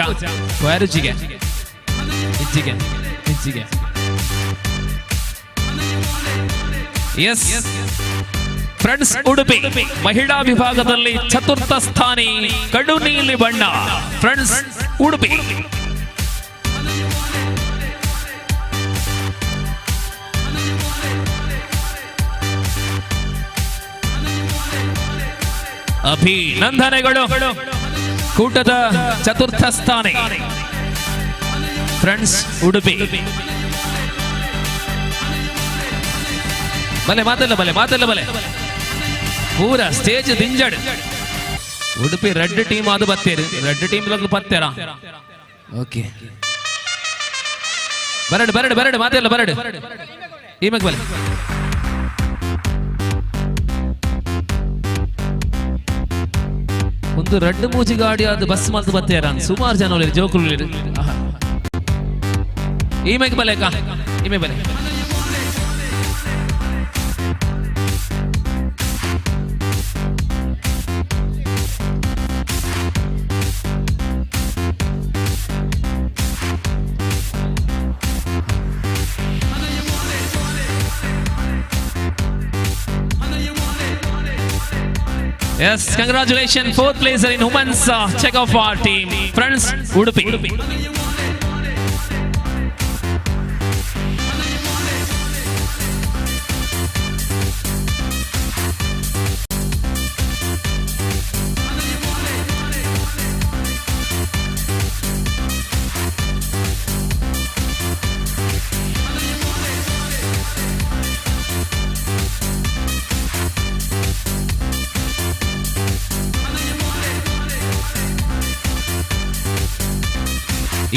ಪೊಯರಿಜ್ಜಿಗೆ ಇಜ್ಜಿಗೆ ಇಜ್ಜಿಗೆ. ಎಸ್ ಫ್ರೆಂಡ್ಸ್ ಉಡುಪಿ, ಮಹಿಳಾ ವಿಭಾಗದಲ್ಲಿ ಚತುರ್ಥ ಸ್ಥಾನಿ ಕಡು ನೀಲಿ ಬಣ್ಣ ಫ್ರೆಂಡ್ಸ್ ಉಡುಪಿ. ಅಭಿನಂದನೆಗಳು. ಕೂಟದ ಚತುರ್ಥ ಸ್ಥಾನಿ ಫ್ರೆಂಡ್ಸ್ ಉಡುಪಿ. ಬಲೆ ಮಾತಲ್ಲ, ಬಲೆ ಮಾತಲ್ಲ, ಬಲೆ ಪೂರ ಸ್ಟೇಜ್ ದಿಂಜಡ್. ಉಡುಪಿ ರೆಡ್ ಟೀಮ್ ಅದು ಬತ್ತೇರು. ರೆಡ್ ಟೀಮ್ ಪತ್ತೇರಾ? ಓಕೆ, ಬರಡು ಬರಡು ಬರಡು, ಮಾತೆಲ್ಲ ಬರಡು. ಈಮಗ್ ಬಲೆ. ಒಂದು ರೆಡ್ ಮೂಜಿ ಗಾಡಿ ಅದು ಬಸ್ ಮಲ್ತು ಬತ್ತೇರ. ಸುಮಾರು ಜನ ಉಳ್ಳೇರು, ಜೋಕುಲು ಉಳ್ಳೇರು. ಈಮೆಗ್ ಬಲೆ ಅಕ್ಕ, ಈಮೆ ಬಲೆ. Yes, congratulations, fourth placer in women's check of our team, Friends Udupi.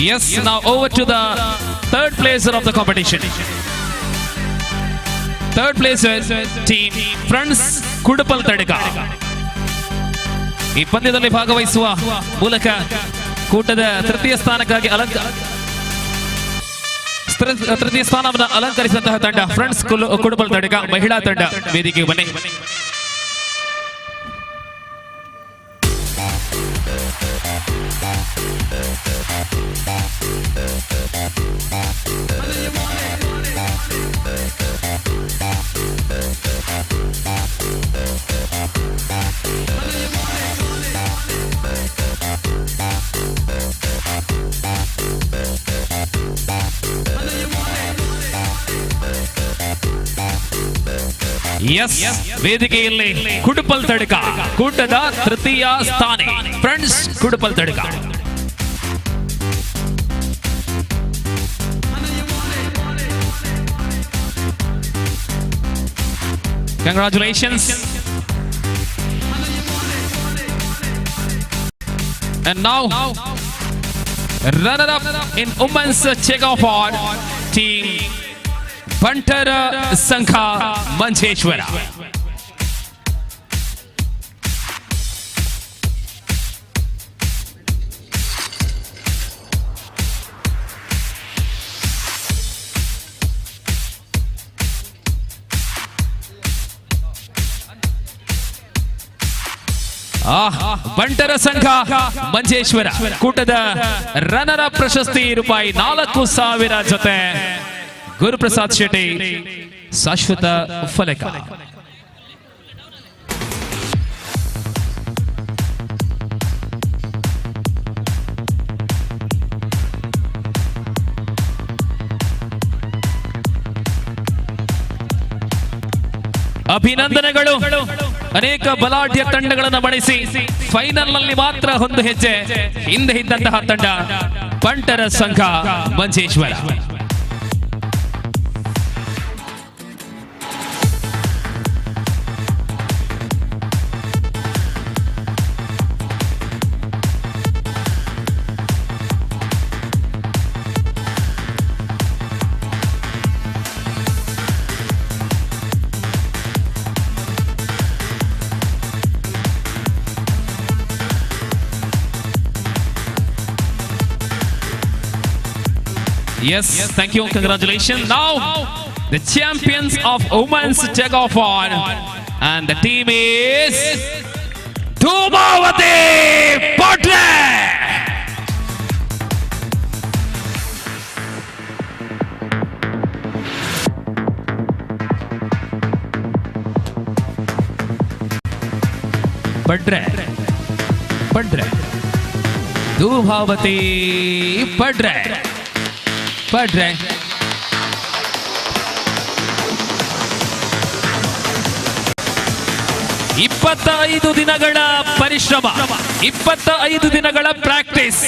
Yes, now over to the third placer of the competition. Third placer team Friends Kudupal Tadka. ಈ ಪಂದ್ಯದಲ್ಲಿ ಭಾಗವಹಿಸುವ ಮೂಲಕ ಕೂಟದ ತೃತೀಯ ಸ್ಥಾನಕ್ಕಾಗಿ ತೃತೀಯ ಸ್ಥಾನವನ್ನು ಅಲಂಕರಿಸಿದಂತಹ ತಂಡ ಫ್ರೆಂಡ್ಸ್ ಕುಡುಪಲ್ ತಡಕ ಮಹಿಳಾ ತಂಡ ವೇದಿಕೆಗೆ ಬನ್ನಿ. ಎಸ್, ವೇದಿಕೆಯಲ್ಲಿ ಕುಡುಪಲ್ ತಡಕ ಕೂಟದ ತೃತೀಯ ಸ್ಥಾನ friends Kudupal Tadka. Congratulations. And now, runner up in women's check of our team, Bantara Sankha Manjeshwara. ಆ ಬಂಟರ ಸಂಘ ಮಂಜೇಶ್ವರ ಕೂಟದ ರನ್ನರ್ ಅಪ್ ಪ್ರಶಸ್ತಿ ರೂಪಾಯಿ 4,000 ಜೊತೆ ಗುರುಪ್ರಸಾದ್ ಶೆಟ್ಟಿ ಶಾಶ್ವತ ಫಲಕ. ಅಭಿನಂದನೆಗಳು. ಅನೇಕ ಬಲಾಢ್ಯ ತಂಡಗಳನ್ನು ಮಣಿಸಿ ಫೈನಲ್ ನಲ್ಲಿ ಮಾತ್ರ ಒಂದು ಹೆಜ್ಜೆ ಹಿಂದೆ ಇದ್ದಂತಹ ತಂಡ ಬಂಟರ Sangha Manjeshwar. Yes, thank you. Congratulations. Now, the champions of women's tug of war, and the team is Dhumavati Padre. Padre. Padre. Dhumavati Padre. Padre. 25 ದಿನಗಳ ಪರಿಶ್ರಮ, 25 ದಿನಗಳ ಪ್ರಾಕ್ಟೀಸ್,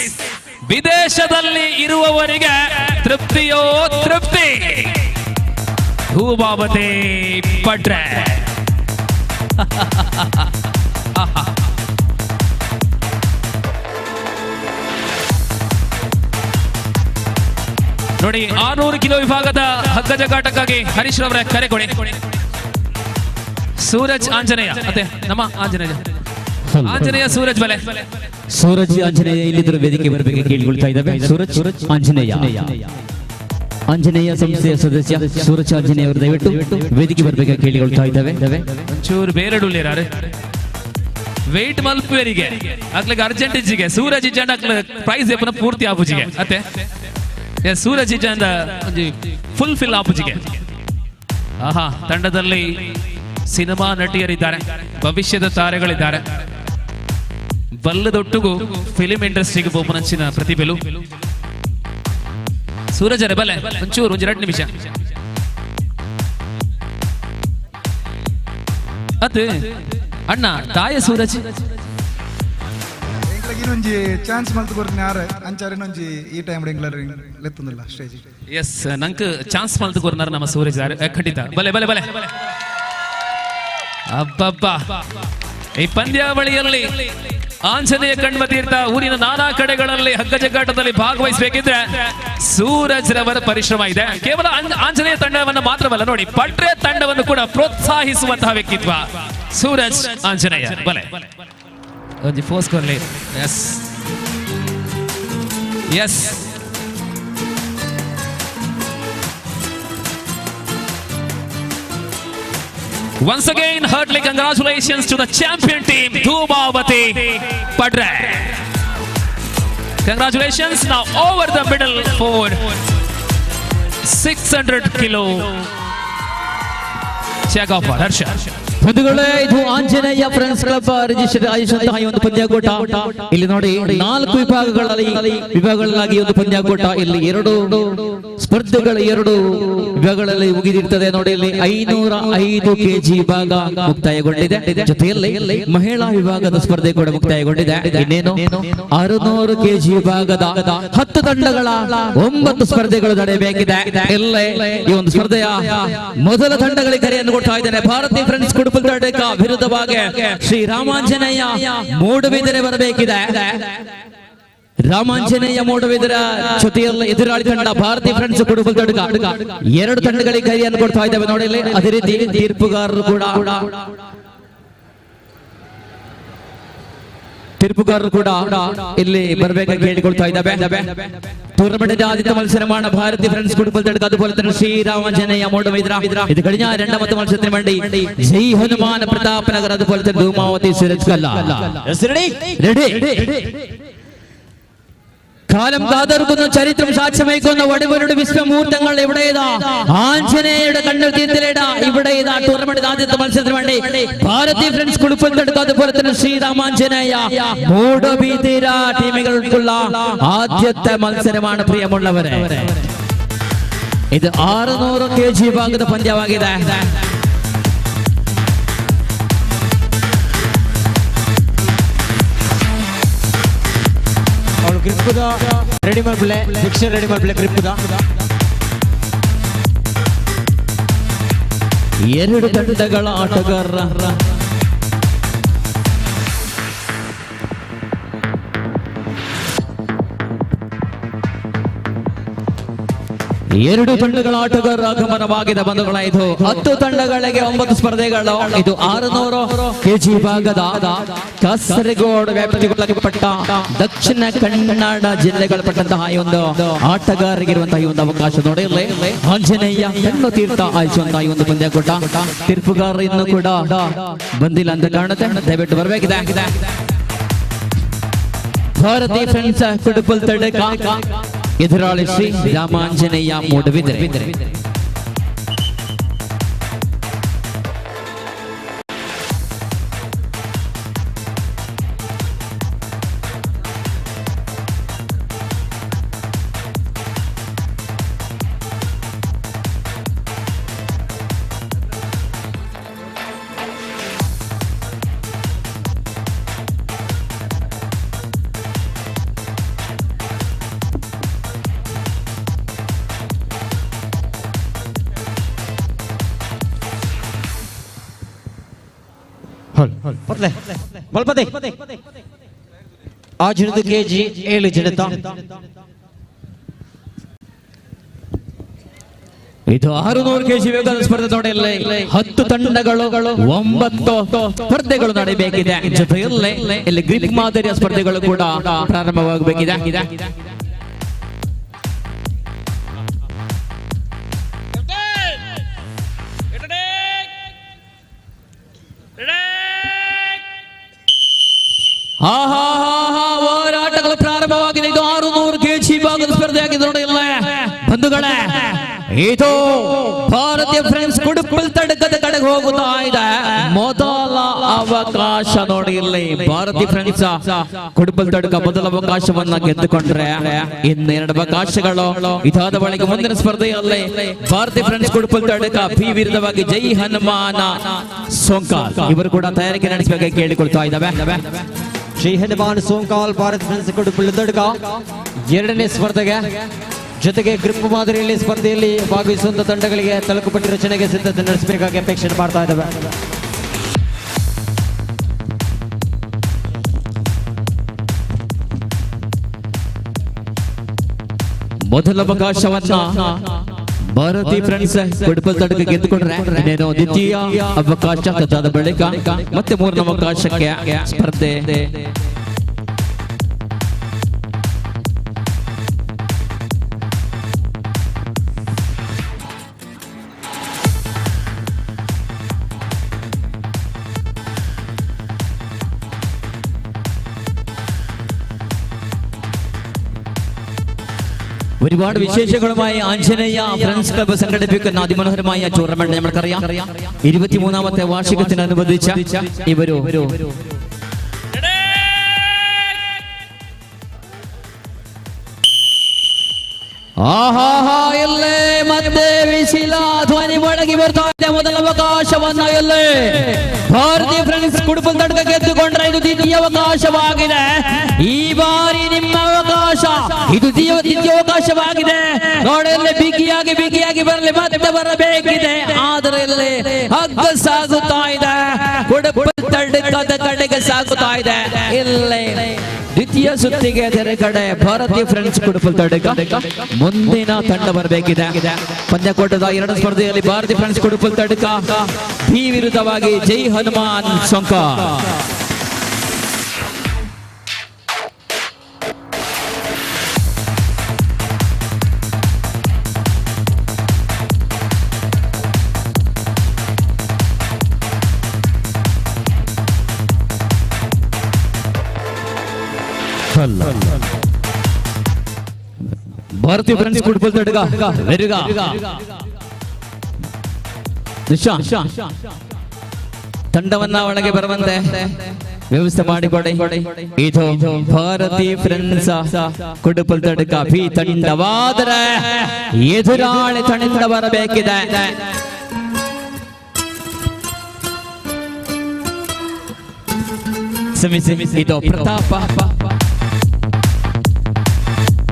ವಿದೇಶದಲ್ಲಿ ಇರುವವರಿಗೆ ತೃಪ್ತಿಯೋ ತೃಪ್ತಿ. ಧೂಮಾವತಿ ಪಡ್ರೆ. ನೋಡಿ, 600 ಕಿಲೋ ವಿಭಾಗದ ಹಗ್ಗಜಗಾಟಕ್ಕಾಗಿ ಹರೀಶ್ ರವರ ಕರೆ ಕೊಡಿ. ಸೂರಜ್ ಆಂಜನೇಯ, ಅದೇ ನಮ್ಮ ಆಂಜನೇಯ, ಆಂಜನೇಯ ಸೂರಜ್ ಬಲೆ. ಸೂರಜ್ ಆಂಜನೇಯ ಇಲ್ಲಿದ್ದರು ವೇದಿಕೆ ಬರಬೇಕು ಕೇಳಿಕೊಳ್ತಾ ಇದ್ದಾವೆ. ಸೂರಜ್ ಆಂಜನೇಯ, ಆಂಜನೇಯ ಸಂಸ್ಥೆಯ ಸದಸ್ಯ ಸೂರಜ್ ಆಂಜನೇಯ ಅವರು ದಯವಿಟ್ಟು ವೇದಿಕೆ ಬರಬೇಕು ಕೇಳಿಕೊಳ್ತಾ ಇದ್ದಾವೆ. ಒಂಚೂರು ಬೇರೆ ಡುಳ್ಳಿರಾರೆ ವೆಯ್ಟ್ ಮಲ್ಪುವರಿಗೆ ಅಕ್ಲಿಗೆ ಅರ್ಜೆಂಟ್ ಇಜ್ಜಿಗೆ ಸೂರಜ್ ಇಜ್ಜಂಡ ಅಕ್ಲ ಪ್ರೈಸ್ ಎಪ್ಪನ ಪೂರ್ತಿ ಆಪುಜಿಗೆ ಅತ್ತೆ ಸೂರಜ್ ಇಜ್ಜಂಡ ಒಂಜಿ ಫುಲ್ ಫಿಲ್ ಆಪುಜಿಗೆ. ಆಹಾ, ತಂಡದಲ್ಲಿ ಸಿನಿಮಾ ನಟಿಯರಿದ್ದಾರೆ, ಭವಿಷ್ಯದ ತಾರೆಗಳಿದ್ದಾರೆ. ಬಲ್ಲದೊಟ್ಟಿಗೂ ಫಿಲಿಂ ಇಂಡಸ್ಟ್ರಿಗೆ ಬೋಪನಂಚಿನ ಪ್ರತಿಭೆಲು. ಸೂರಜರೇ ಬಲೆ ಒಂಚೂರು ಒಂಜಿ 2 ನಿಮಿಷ ಅತ್ ಅಣ್ಣ ತಾಯ ಸೂರಜ್ ಇನ್ನೊಂಜಿ ಚಾನ್ಸ್ ಮಲ್ತು ಕೊರ್ತಿನ ಯಾರು ಅಂಚಾರ ಇನ್ನೊಂಜಿ ಈ ಟೈಮ್ ಎಂಗ್ಲರ್ ಲೆತ್ತೊಂದಿಲ್ಲ ಸ್ಟೇಜ್. ಎಸ್, ನಂಗೆ ಚಾನ್ಸ್ ಮಲ್ತು ಕೊರ್ನಾರ ನಮ್ಮ ಸೂರಜ್ ಯಾರು ಖಂಡಿತ. ಬಲೆ ಬಲೆ ಬಲೆ. ಅಬ್ಬಬ್ಬ, ಈ ಪಂದ್ಯಾವಳಿಯಲ್ಲಿ ಆಂಜನೇಯ ಕಣ್ಮತೀರ್ಥ ಊರಿನ ನಾನಾ ಕಡೆಗಳಲ್ಲಿ ಹಗ್ಗಜಗ್ಗಾಟದಲ್ಲಿ ಭಾಗವಹಿಸಬೇಕಿದ್ರೆ ಸೂರಜ್ ರವರ ಪರಿಶ್ರಮ ಇದೆ. ಕೇವಲ ಆಂಜನೇಯ ತಂಡವನ್ನು ಮಾತ್ರವಲ್ಲ, ನೋಡಿ ಪಟ್ರೆ ತಂಡವನ್ನು ಕೂಡ ಪ್ರೋತ್ಸಾಹಿಸುವಂತಹ ವ್ಯಕ್ತಿತ್ವ ಸೂರಜ್ ಆಂಜನೇಯ. ಬಲೆ ಒಂಜಿ force ಕೊರ್ಲಿ. Yes yes. Once again, heartily congratulations to the champion team, Dhumavati Padre. Congratulations. Now over the middle for 600 kilo check off Harsha. ಬಂಧುಗಳೇ, ಇದು ಆಂಜನೇಯ ಫ್ರೆಂಡ್ಸ್ ಕ್ಲಬ್ ರಿಜಿಸ್ಟರ್ ಆಯೋಜಿಸಿದಂತಹ ಈ ಒಂದು ಪಂದ್ಯಾಕೂಟ. ಇಲ್ಲಿ ನೋಡಿ 4 ವಿಭಾಗಗಳಾಗಿ ಒಂದು ಪಂದ್ಯಾಕೂಟ. ಇಲ್ಲಿ 2 ಸ್ಪರ್ಧೆಗಳು 2 ವಿಭಾಗಗಳಲ್ಲಿ ಮುಗಿದಿರ್ತದೆ. ನೋಡಿ ಇಲ್ಲಿ 505 ಕೆಜಿ ವಿಭಾಗ ಮುಕ್ತಾಯಗೊಂಡಿದೆ. ಜೊತೆಯಲ್ಲಿ ಮಹಿಳಾ ವಿಭಾಗದ ಸ್ಪರ್ಧೆ ಕೂಡ ಮುಕ್ತಾಯಗೊಂಡಿದೆ. ಇನ್ನೇನು 600 ಕೆಜಿ ವಿಭಾಗದ 10 ತಂಡಗಳ 9 ಸ್ಪರ್ಧೆಗಳು ನಡೆಯಬೇಕಿದೆ. ಇಲ್ಲೇ ಈ ಒಂದು ಸ್ಪರ್ಧೆಯ ಮೊದಲ ತಂಡಗಳಿಗೆ ಕರೆಯನ್ನು ಕೊಡ್ತಾ ಇದ್ದೇನೆ. ಭಾರತೀಯ ಫ್ರೆಂಡ್ಸ್ ಕುಡುಪುಲ್ತಡ್ಕ ವಿರುದ್ಧವಾಗಿ ಶ್ರೀ ರಾಮಾಂಜನೇಯ ಮೂಡುಬಿದಿರೆ ಬರಬೇಕಿದೆ. ರಾಮಾಂಜನೇಯ ಮೂಡುಬಿದಿರ ಜೊತೆಯಲ್ಲಿ ಎದುರಾಳಿ ತಂಡ ಭಾರತೀಯ ಫ್ರೆಂಡ್ಸ್ ಕುಡುಪುಲ್ತಡ್ಕ 2 ತಂಡಗಳಿಗೆ ಕೈಯನ್ನು ಕೊಡ್ತಾ ಇದ್ದೇವೆ. ನೋಡಿ ಅದೇ ರೀತಿ ತೀರ್ಪುಗಾರರು ಕೂಡ ತೀರ್ಪುಗಾರರು ಕೂಡ ಇಲ್ಲಿ ಬರಬೇಕಾಗಿ ಕೇಳಿಕೊಳ್ತಾ ಇದ್ದಾವೆ. ടൂർണമെന്റിന്റെ ആദ്യത്തെ മത്സരമാണ് ഭാരതി ഫ്രണ്ട്സ് കുടുംബത്തെടുക്കുക, അതുപോലെ തന്നെ ശ്രീരാമജനയ മൂടുബിദ്ര. ഇത് കഴിഞ്ഞ രണ്ടാമത്തെ മത്സരത്തിന് വേണ്ടി ജയ് ഹനുമാൻ പ്രതാപ് നഗർ, അതുപോലെ തന്നെ ധൂമാവതി സൂരജ് കല്ല. റെഡി. കാലം കാതർക്കുന്ന ചരിത്രം സാക്ഷ്യമയക്കുന്ന വടിവരുടെ വിശ്വമൂർത്തങ്ങൾ ഇവിടെയതാ ആഞ്ജനേയയുടെ കണ്ണിൽ തീർത്തിലേടാ. ഇവിടെ ഇതാ ടൂർണമെന്റ് ആദ്യത്തെ മത്സരത്തിന് വേണ്ടി ഭാരതി ഫ്രണ്ട്സ് കുടുംബത്തെടുക്കുക, അതുപോലെ തന്നെ ശ്രീരാമാഞ്ജനേയ മൂടുബിദ്ര ടീമുകൾക്കുള്ള ആദ്യത്തെ മത്സരമാണ് പ്രിയമുള്ളവരെ. ഇത് 600 kg വിഭാഗದ ಪಂದ್ಯವಾಗಿದೆ. ಅವಳು ಗ್ರಿಪ್ಪುದ ರೆಡಿ ಮಾಡ್ಬಿಳೆ, ಭಿಕ್ಷೆ ರೆಡಿ ಮಾಡ್ಬಿಳೆ ಗ್ರಿಪ್ಪುದ. ಎರಡು ತಂಡಗಳ ಆಟಗಾರರ ಎರಡು ತಂಡಗಳ ಆಟಗಾರರ ಆಗಮನವಾಗಿದೆ ಬಂಧುಗಳ. ಇದು 10 ತಂಡಗಳಿಗೆ 9 ಸ್ಪರ್ಧೆಗಳು. ಇದು 600 kg ವಿಭಾಗದ ಕಾಸರಗೋಡು ವ್ಯಾಪ್ತಿಗೊಳಪಟ್ಟ ದಕ್ಷಿಣ ಕನ್ನಡ ಜಿಲ್ಲೆಗಳಪಟ್ಟಂತಹ ಈ ಒಂದು ಆಟಗಾರರಿಗಿರುವಂತಹ ಈ ಒಂದು ಅವಕಾಶ ನೋಡಿ. ಆಂಜನೇಯ ಕಣ್ಣು ತೀರ್ಥ ಆಯಿಸುವಂತಹ ಈ ಒಂದು ಪಂದ್ಯಕೂಟ. ತೀರ್ಪುಗಾರರು ಇನ್ನೂ ಕೂಡ ಬಂದಿಲ್ಲ ಅಂತ ಕಾಣುತ್ತೆ, ದಯವಿಟ್ಟು ಬರಬೇಕಿದೆ. ಭಾರತಿ ಫ್ರೆಂಡ್ಸ್ ಕುಡುಪಲ್ ತಡಕ, ಎದುರಾಳಿ ಶ್ರೀ ರಾಮಾಂಜನೇಯ ಮೂಡುಬಿದಿರೆ. 600 kg 7 ಜನತ. ಇದು 600 kg ವೇಗದ ಸ್ಪರ್ಧೆ ನೋಡಿಲ್ಲ. 10 ತಂಡಗಳು 9 ಸ್ಪರ್ಧೆಗಳು ನಡೆಯಬೇಕಿದೆ. ಜೊತೆಯಲ್ಲೇ ಇಲ್ಲಿ ಗ್ರಿಪ್ ಮಾದರಿಯ ಸ್ಪರ್ಧೆಗಳು ಕೂಡ ಪ್ರಾರಂಭವಾಗಬೇಕಿದೆ. ಹೋರಾಟಗಳು ಪ್ರಾರಂಭವಾಗಿದೆ. ಇದು 600 kg ವಿಭಾಗದ ಸ್ಪರ್ಧೆ ಆಗಿದೆ ನೋಡಿಲ್ಲ ಬಂಧುಗಳೇ. ಇದು ಭಾರತೀಯ ಫ್ರೆಂಡ್ಸ್ ಕುಡುಪಲ್ ತಡಕದ ಕಡೆಗೆ ಹೋಗುತ್ತಾ ಇದೆ. ಮೊದಲ ಅವಕಾಶ ನೋಡಿ ಇಲ್ಲಿ ಭಾರತೀಯ ಫ್ರೆಂಡ್ಸ್ ಕುಡುಪಲ್ ತಡಕ ಮೊದಲ ಅವಕಾಶವನ್ನ ಗೆದ್ದುಕೊಂಡ್ರೆ ಇನ್ನೆರಡು ಅವಕಾಶಗಳು ಇದಾದ ಬಳಿಕ ಮುಂದಿನ ಸ್ಪರ್ಧೆಯಲ್ಲಿ ಭಾರತೀಯ ಫ್ರೆಂಡ್ಸ್ ಕುಡುಪಲ್ ತಡಕ ಪಿ ವಿರುದ್ಧವಾಗಿ ಜೈ ಹನುಮಾನ ಸೋಂಕಾಲ್ ಇವರು ಕೂಡ ತಯಾರಿಕೆ ನಡೆಸಬೇಕಾಗಿ ಕೇಳಿಕೊಳ್ತಾ ಇದ್ದಾವೆ. ಶ್ರೀ ಹನುಮಾನ್ ಸೋಂಕಾಲ್ ಭಾರತ್ ಫ್ರೆಂಡ್ಸ್ ಕುಡುಪಲ್ ತಡಕ ಎರಡನೇ ಸ್ಪರ್ಧೆಗೆ ಜೊತೆಗೆ ಗ್ರಿಪ್ ಮಾದರಿಯಲ್ಲಿ ಸ್ಪರ್ಧೆಯಲ್ಲಿ ಭಾಗವಹಿಸುವಂತ ತಂಡಗಳಿಗೆ ತಲುಕುಪಟ್ಟಿ ರಚನೆಗೆ ಸಿದ್ಧತೆ ನಡೆಸಬೇಕಾಗಿ ಅಪೇಕ್ಷೆ ಮಾಡ್ತಾ ಇದ್ದಾವೆ. ಮೊದಲ ಅವಕಾಶವನ್ನ ಭಾರತಿ ಫ್ರೆಂಡ್ಸ್ ಕುಡುಪಲ್ ತಡಕ ಗೆದ್ದುಕೊಂಡ್ರೆ ಇನ್ನೇನು ದ್ವಿತೀಯ ಅವಕಾಶ ತದಾದ ಬಳಿಕ ಮತ್ತೆ ಮೂರನೇ ಅವಕಾಶಕ್ಕೆ ಸ್ಪರ್ಧೆ. ഒരുപാട് വിശേഷങ്ങളുമായി ആഞ്ജനേയ ഫ്രണ്ട്സ് ക്ലബ്ബ് സംഘടിപ്പിക്കുന്ന അതിമനോഹരമായ ടൂർണമെന്റ് നമ്മൾക്കറിയാം. 23ാമത്തെ വാർഷികത്തിനനുബന്ധിച്ച ഇവരു ಎಲ್ಲೇ ಮತ್ತೆ ವಿಶಿಲ ಧ್ವನಿ ಮೊಳಗಿ ಬರ್ತಾ ಇದೆ. ಮೊದಲ ಅವಕಾಶವನ್ನ ಎಲ್ಲೇ ಭಾರತೀಯ ಫ್ರೆಂಡ್ಸ್ ಕುಡುಪಲ್ ತಡಕ ಗೆದ್ದುಕೊಂಡ್ರೆ ಇದು ದ್ವಿತೀಯ ಅವಕಾಶವಾಗಿದೆ. ಈ ಬಾರಿ ನಿಮ್ಮ ಅವಕಾಶ, ಇದು ದ್ವಿತೀಯ ಅವಕಾಶವಾಗಿದೆ. ನೋಡಲ್ಲಿ ಬಿಗಿಯಾಗಿ ಬಿಗಿಯಾಗಿ ಬರಲಿ, ಮತ್ತೆ ಬರಬೇಕಿದೆ. ಆದರೆ ಇಲ್ಲಿ ಹಗ್ಗ ಸಾಗುತ್ತಾ ಇದೆ, ಕುಡುಪಲ್ ತಡಕದ ಕಡೆಗೆ ಸಾಗುತ್ತಾ ಇದೆ. ಇಲ್ಲಿ ದ್ವಿತೀಯ ಸುತ್ತಿಗೆ ತೆರೆ ಕಡೆ ಭಾರತೀಯ ಫ್ರೆಂಡ್ಸ್ ಕುಡುಪಲ್ ತಡಕ ಮುಂದಿನ ತಂಡ ಬರಬೇಕಿದೆ. ಪಂದ್ಯಕೂಟದ ಎರಡು ಸ್ಪರ್ಧೆಯಲ್ಲಿ ಭಾರತೀಯ ಫ್ರೆಂಡ್ಸ್ ಕುಡುಪಲ್ ತಡಕ ಬಿ ವಿರುದ್ಧವಾಗಿ ಜೈ ಹನುಮಾನ್ ಸೊಂಕ. ഭാരതീയ ഫ്രണ്ട്സ് ഫുട്ബോൾ തടുക വരിക. ನಿಶಾ ತಂಡವನ್ನ ಒಳಗೆ ಬರುವಂತೆ ವ್ಯವಸ್ಥೆ ಮಾಡಿಕೊಡಿ. ಇದು ಭಾರತಿ ಫ್ರೆಂಡ್ಸ್ ಕುಡುಪಲ್ ತಡ್ಕ ಬಿ ತಂಡವಾದರೆ ಎದುರಾಳಿ ತಂಡ ಬರಬೇಕಿದೆ. ಇದು ಪ್ರತಾಪ,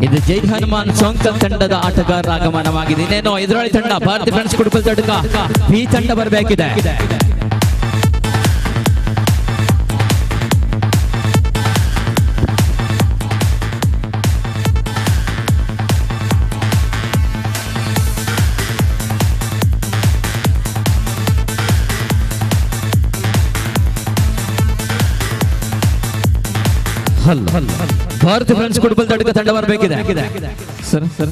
ಇದು ಜೈ ಹನುಮಾನ್ ಸೋಂಕಲ್ ತಂಡದ ಆಟಗಾರರ ಆಗಮನವಾಗಿದೆ. ಇನ್ನೇನು ಎದುರಾಳಿ ತಂಡ ಭಾರತಿ ಫ್ರೆಂಡ್ಸ್ ಕುಡುಪಲ್ ತಡ್ಕ ಬಿ ತಂಡ ಬರಬೇಕಿದೆ. ಭಾರತಿ ಫ್ರೆಂಡ್ಸ್ ಕುಡುಪಲ್ ತಡ್ಕ ತಂಡ ಬರಬೇಕಿದೆ. Sir sir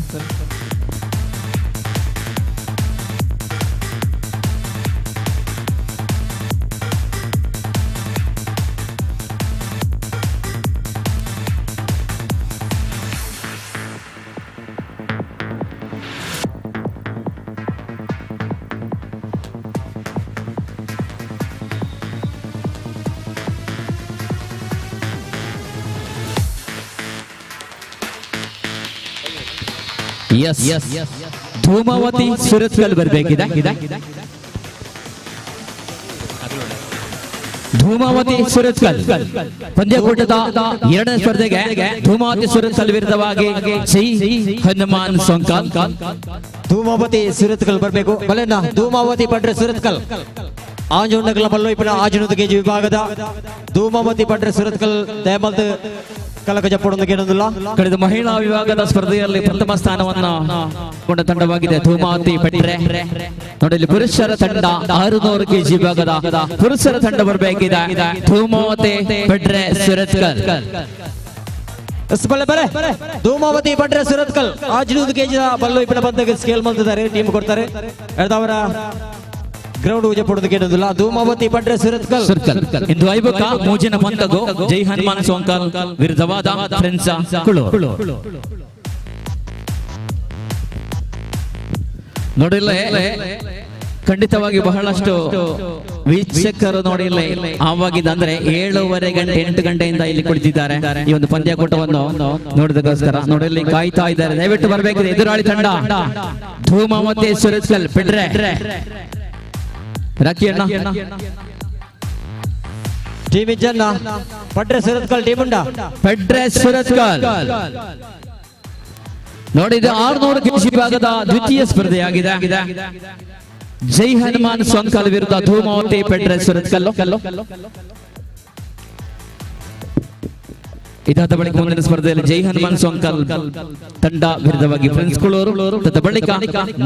S Dhumavati Surathkal ಬರಬೇಕಿದೆ. ಧೂಮಾವತಿ ಸುರತ್ಕಲ್ ಪಂದ್ಯಕೂಟದ ಎರಡನೇ ಸ್ಪರ್ಧೆಗೆ ಧೂಮಾವತಿ ಸುರತ್ಕಲ್ ವಿರುದ್ಧವಾಗಿ ಜೈ ಹನುಮಾನ್ ಸೋಂಕಲ್. ಧೂಮಾವತಿ ಸುರತ್ಕಲ್ ಬರಬೇಕು. ಬಲೆನ ಧೂಮಾವತಿ ಪಡ್ರೆ ಸುರತ್ಕಲ್ ಆಂಜೋನಗಲ ಬಲ್ಲೋಯ್ಪನ ಆಜುನದ ಕೆಜಿ ವಿಭಾಗದ ಧೂಮಾವತಿ ಪಡ್ರೆ ಸುರತ್ಕಲ್ ದಯಮಲ್ದು ಕಳೆದ ಮಹಿಳಾ ವಿಭಾಗದ ಸ್ಪರ್ಧೆಯಲ್ಲಿ ಪ್ರಥಮ ಸ್ಥಾನವನ್ನು ಕೊಂಡ ತಂಡವಾಗಿದೆ ಧೂಮಾವತಿ ಪೆಟ್ರೆ. ನೋಡಿ ಇಲ್ಲಿ ಪುರುಷರ ತಂಡ 600 ಕೆಜಿ ವಿಭಾಗದ ಪುರುಷರ ತಂಡ ಬರಬೇಕಿದೆ. ಧೂಮಾವತಿ ಪೆಟ್ರೆ ಸುರತ್ಕಲ್. ಧೂಮಾವತಿ ಪಟ್ರೆ ಸುರತ್ಕಲ್ 600 ಕೆಜಿ ಬಲ್ಲು ಇಪ್ಪನ ಬಂದಾಗ ಸ್ಕೇಲ್ ಮಲ್ತಿದ್ದಾರೆ, ಟೀಮ್ ಕೊಡ್ತಾರೆ. ಅವರ ಗ್ರೌಂಡ್ ಪೂಜೆ ಪಡೋದು ಕೇಳೋದಿಲ್ಲ. ಧೂಮಾವತಿ ಪಟ್ರೆ ಸುರತ್ಕಲ್. ಇಂದು ಐಬಕ ಮೂಜಿನ ಪಂತಗೋ ಜೈ ಹನುಮಾನ್ ಸೋಂಕಲ್ ವಿರುದ್ಧವಾದ ಫ್ರೆಂಡ್ಸ್ ಕುಳೂರು. ನೋಡಿಲ್ಲ, ಖಂಡಿತವಾಗಿ ಬಹಳಷ್ಟು ವೀಕ್ಷಕರು ನೋಡಿಲ್ಲ ಆವಾಗಿದ್ದ ಅಂದ್ರೆ 7:30 ಗಂಟೆ 8 ಗಂಟೆಯಿಂದ ಇಲ್ಲಿ ಕುಳಿತಿದ್ದಾರೆ ಈ ಒಂದು ಪಂದ್ಯಕೂಟವನ್ನು ನೋಡಿದಕ್ಕೋಸ್ಕರ. ನೋಡಿಲ್ಲಿ ಕಾಯ್ತಾ ಇದ್ದಾರೆ, ದಯವಿಟ್ಟು ಬರಬೇಕಿದೆ ಎದುರಾಳಿ ತಂಡ ಧೂಮಾವತಿ ಸುರತ್ಕಲ್ ಪೆಡ್ರೆ. ರಾಕಿ ಅಣ್ಣ ಟೀಮ್ ಇಜ್ಜನ್ನ ಪಡ್ರೆ ಸುರತ್ಕಲ್ ಟೀಮ್ ಉಂಡ ಪಡ್ರೆ ಸುರತ್ಕಲ್. ನೋಡಿದ 600 ಕೆಜಿ ವಿಭಾಗದ ದ್ವಿತೀಯ ಸ್ಪರ್ಧೆಯಾಗಿದೆ. ಜೈ ಹನುಮಾನ್ ಸೋಂಕಲ್ ವಿರುದ್ಧ ಧೂಮಾವತಿ ಪೆಡ್ರೆ ಸುರತ್ಕಲ್. ಇದಾದ ಬಳಿಕ ಮುಂದಿನ ಸ್ಪರ್ಧೆಯಲ್ಲಿ ಜೈ ಹನುಮಾನ್ ಸೋಂಕಲ್ ತಂಡ ವಿರುದ್ಧವಾಗಿ ಫ್ರೆಂಡ್ಸ್ ಕುಳೂರು. ತದ ಬಳಿಕ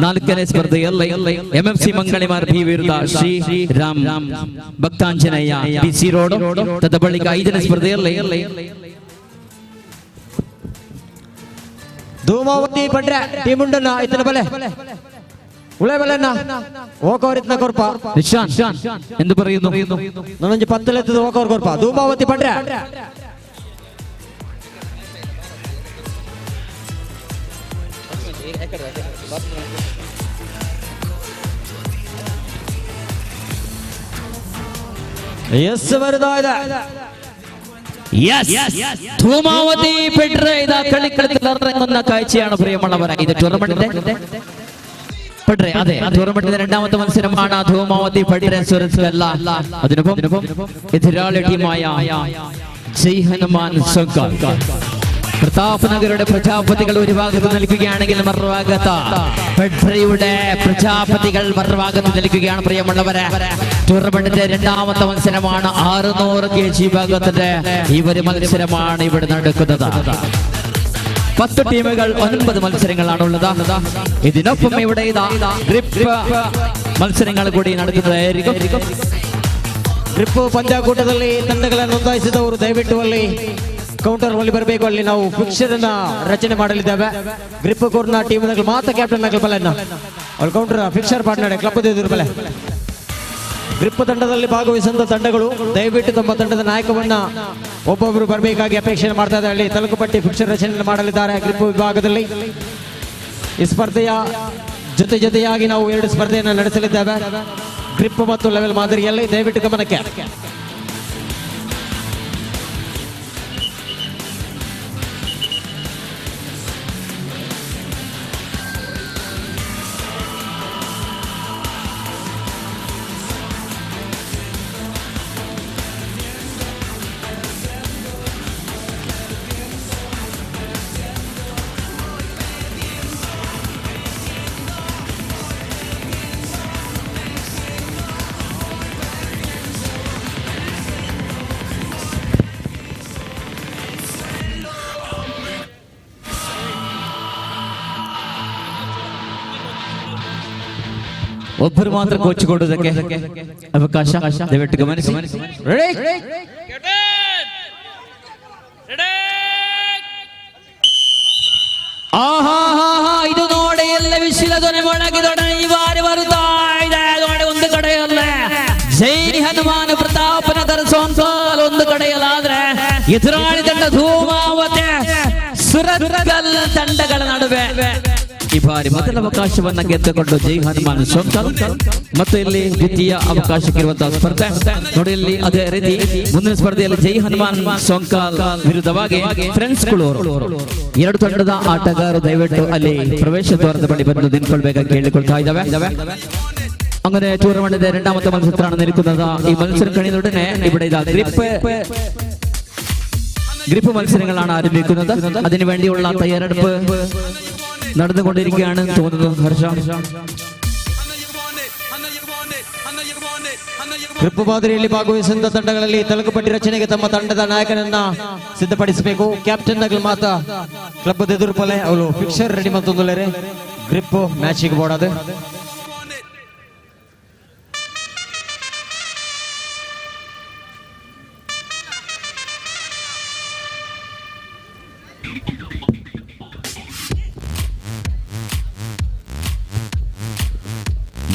4ನೇ ಸ್ಪರ್ಧೆಯಲ್ಲಿ ಎಂಎಫ್ಸಿ ಮಂಗಳಿಮಾರ್ ಬಿ ವಿರುದ್ಧ ಶ್ರೀ ರಾಮ್ ಭಕ್ತಾಂಜನೇಯ ಬಿಸಿ ರೋಡ್. ತದ ಬಳಿಕ 5ನೇ ಸ್ಪರ್ಧೆಯಲ್ಲಿ ಧೂಮಾವತಿ ಪಡ್ರೆ ಟೀಮ್ ಉಂಡನ್ನ ಇತನ ಬಲೆ ಉಳೆ ಬಲೆನ್ನ ಓಕವರಿತ್ನ ಕೊರ್ಪ ನಿಶಾನ್ ಎಂದು ಬರೆಯುವುದು ನನ್ನೊಂಜಿ ಪತ್ತಲೆತ್ತದ ಓಕವರ್ ಕೊರ್ಪ ಧೂಮಾವತಿ ಪಡ್ರೆ. ಎಸ್ ಬರ್ತಾ ಇದೆ. ಧೂಮಾವತಿ ಪೆಟ್ರೆ ಇದ കളിക്കളത്തിലിറങ്ങുന്ന കാഴ്ചയാണ് പ്രിയമുള്ളവരെ. ഇത് ടൂർണമെന്റിന്റെ പട്രെ, അതെ ടൂർണമെന്റിന്റെ രണ്ടാമത്തെ മത്സരമാണ് ധൂമാവതി പട്രെ സുരത്കല്ല. അതിനൊപ്പം എതിരാളി ടീമായ ജയ് ഹനുമാൻ സോങ്കൽ. പ്രതാപ് നഗരുടെ പ്രജാപതികൾ ഒരു ഭാഗത്ത് നിൽക്കുകയാണെങ്കിൽ മറുഭാഗത്ത് പെട്രയുടെ പ്രജാപതികൾ മറുഭാഗത്ത് നിൽക്കുകയാണ് പ്രിയമുള്ളവരെ. ടൂർണമെന്റിന്റെ രണ്ടാമത്തെ മത്സരമാണ് 600 കെ ജി വിഭാഗത്തിന്റെ ഈ ഒരു മത്സരമാണ് ഇവിടെ നടക്കുന്നത്. 10 ടീമുകൾ 9 മത്സരങ്ങളാണുള്ളത്. ഇതിനൊപ്പം ഇവിടെ ഗ്രിപ്പ് മത്സരങ്ങൾ കൂടി നടക്കുന്നതായിരിക്കും. ಗ್ರಿಪ್ ಪಂದ್ಯಾಕೂಟದಲ್ಲಿ ತಂಡಗಳನ್ನು ನೋಂದಾಯಿಸಿದವರು ದಯವಿಟ್ಟು ಅಲ್ಲಿ ಕೌಂಟರ್ ಅಲ್ಲಿ ಬರಬೇಕು. ಅಲ್ಲಿ ನಾವು ಫಿಕ್ಸರ್ ಅನ್ನ ರಚನೆ ಮಾಡಲಿದ್ದೇವೆ. ಗ್ರಿಪ್ ಕೋರ್ನ ಟೀಮ್ ಮಾತ್ರ ಕ್ಯಾಪ್ಟನ್ ನಗಲ್ ಬಲನ್ನ ಅವ್ರು ಕೌಂಟರ್ ಫಿಕ್ಸರ್ ಪಾರ್ಟ್ನರ್ ಕ್ಲಬ್ ಎದುರು ಬಲೆ. ಗ್ರಿಪ್ ತಂಡದಲ್ಲಿ ಭಾಗವಹಿಸಿದ ತಂಡಗಳು ದಯವಿಟ್ಟು ತಮ್ಮ ತಂಡದ ನಾಯಕವನ್ನ ಒಬ್ಬೊಬ್ಬರು ಬರಬೇಕಾಗಿ ಅಪೇಕ್ಷೆ ಮಾಡ್ತಾ ಇದ್ದಾರೆ. ಅಲ್ಲಿ ತಲುಕುಪಟ್ಟಿ ಫಿಕ್ಸರ್ ರಚನೆ ಮಾಡಲಿದ್ದಾರೆ ಗ್ರಿಪ್ ವಿಭಾಗದಲ್ಲಿ. ಈ ಸ್ಪರ್ಧೆಯ ಜೊತೆ ಜೊತೆಯಾಗಿ ನಾವು ಎರಡು ಸ್ಪರ್ಧೆಯನ್ನು ನಡೆಸಲಿದ್ದೇವೆ, ಗ್ರಿಪ್ ಮತ್ತು ಲೆವೆಲ್ ಮಾದರಿಯಲ್ಲಿ. ದಯವಿಟ್ಟು ಗಮನಕ್ಕೆ. ಒಬ್ಬರು ಮಾತ್ರ ಕೋಚ್ ಕೊಡುವುದಕ್ಕೆ ಅವಕಾಶ, ದಯವಿಟ್ಟು ಗಮನಿಸಿ. ಆಹಾ ಹಾ ಹಾ, ಇದು ನೋಡಿ ಎಲ್ಲ ವಿಶಿಲ ಧ್ವನಿ ಮೊಳಗಿದೊಡನೆ ಈ ಬಾರಿ ಬರುತ್ತಾ ಇದೆ ನೋಡಿ. ಒಂದು ಕಡೆಯಲ್ಲೇ ಜೈ ಹನುಮಾನ್ ಪ್ರತಾಪನಗರ ಸೋಂಕಾಲ್ ಒಂದು ಕಡೆಯಲ್ಲಾದ್ರೆ ಎದುರಾಳಿ ತಂಡ ಧೂಮಾವತೆ ಸುರತ್ಕಲ್ ತಂಡಗಳ ನಡುವೆ ಈ ಬಾರಿ ಮೊದಲ ಅವಕಾಶವನ್ನ ಗೆದ್ದುಕೊಂಡು ಜೈ ಹನುಮಾನ್ ಸೋಂಕಲ್ ಮತ್ತು ಇಲ್ಲಿ ದ್ವಿತೀಯ ಅವಕಾಶಕ್ಕಿರುವಂತಹ ಸ್ಪರ್ಧೆ ನೋಡಿ. ಇಲ್ಲಿ ಅದೇ ರೀತಿ ಮುಂದಿನ ಸ್ಪರ್ಧೆಯಲ್ಲಿ ಜೈ ಹನುಮಾನ್ ಸೋಂಕಾಲ್ ವಿರುದ್ಧವಾಗಿ ಫ್ರೆಂಡ್ಸ್ ಕುಳೂರು ಎರಡು ತಂಡದ ಆಟಗಾರರು ದಯವಿಟ್ಟು ಅಲ್ಲಿ ಪ್ರವೇಶ ದ್ವಾರದ ಬಳಿ ಬಂದು ನಿಂತ್ಕೊಳ್ಬೇಕಾಗಿ ಕೇಳಿಕೊಳ್ತಾ ಇದ್ದಾವೆ. അങ്ങനെ ടൂർണമെന്റിന്റെ രണ്ടാമത്തെ മത്സരത്തിലാണ് നിൽക്കുന്നത്. ഈ മത്സരം കഴിയുന്നയുടനെ ഇവിടെ ഇതാ ഗ്രിപ്പ് മത്സരങ്ങളാണ് ആരംഭിക്കുന്നത്. അതിനുവേണ്ടിയുള്ള തയ്യാറെടുപ്പ് നടന്നുകൊണ്ടിരിക്കുകയാണ് തോന്നുന്നു. ഹർഷ, ಗ್ರಿಪ್ ಮಾದರಿಯಲ್ಲಿ ಭಾಗವಹಿಸಿದ ತಂಡಗಳಲ್ಲಿ ತಲುಕುಪಟ್ಟಿ ರಚನೆಗೆ ತಮ್ಮ ತಂಡದ ನಾಯಕನನ್ನ ಸಿದ್ಧಪಡಿಸಬೇಕು. ಕ್ಯಾಪ್ಟನ್ ನಗಲ್ ಮಾತ ಕ್ಲಬ್ ಎದುರುಪಲೆ ಅವಳು ಫಿಕ್ಸರ್ ರೆಡಿ ಮತ್ತೊಂದು ಗ್ರಿಪ್ ಮ್ಯಾಚಿಗೆ ಬೋಡದು.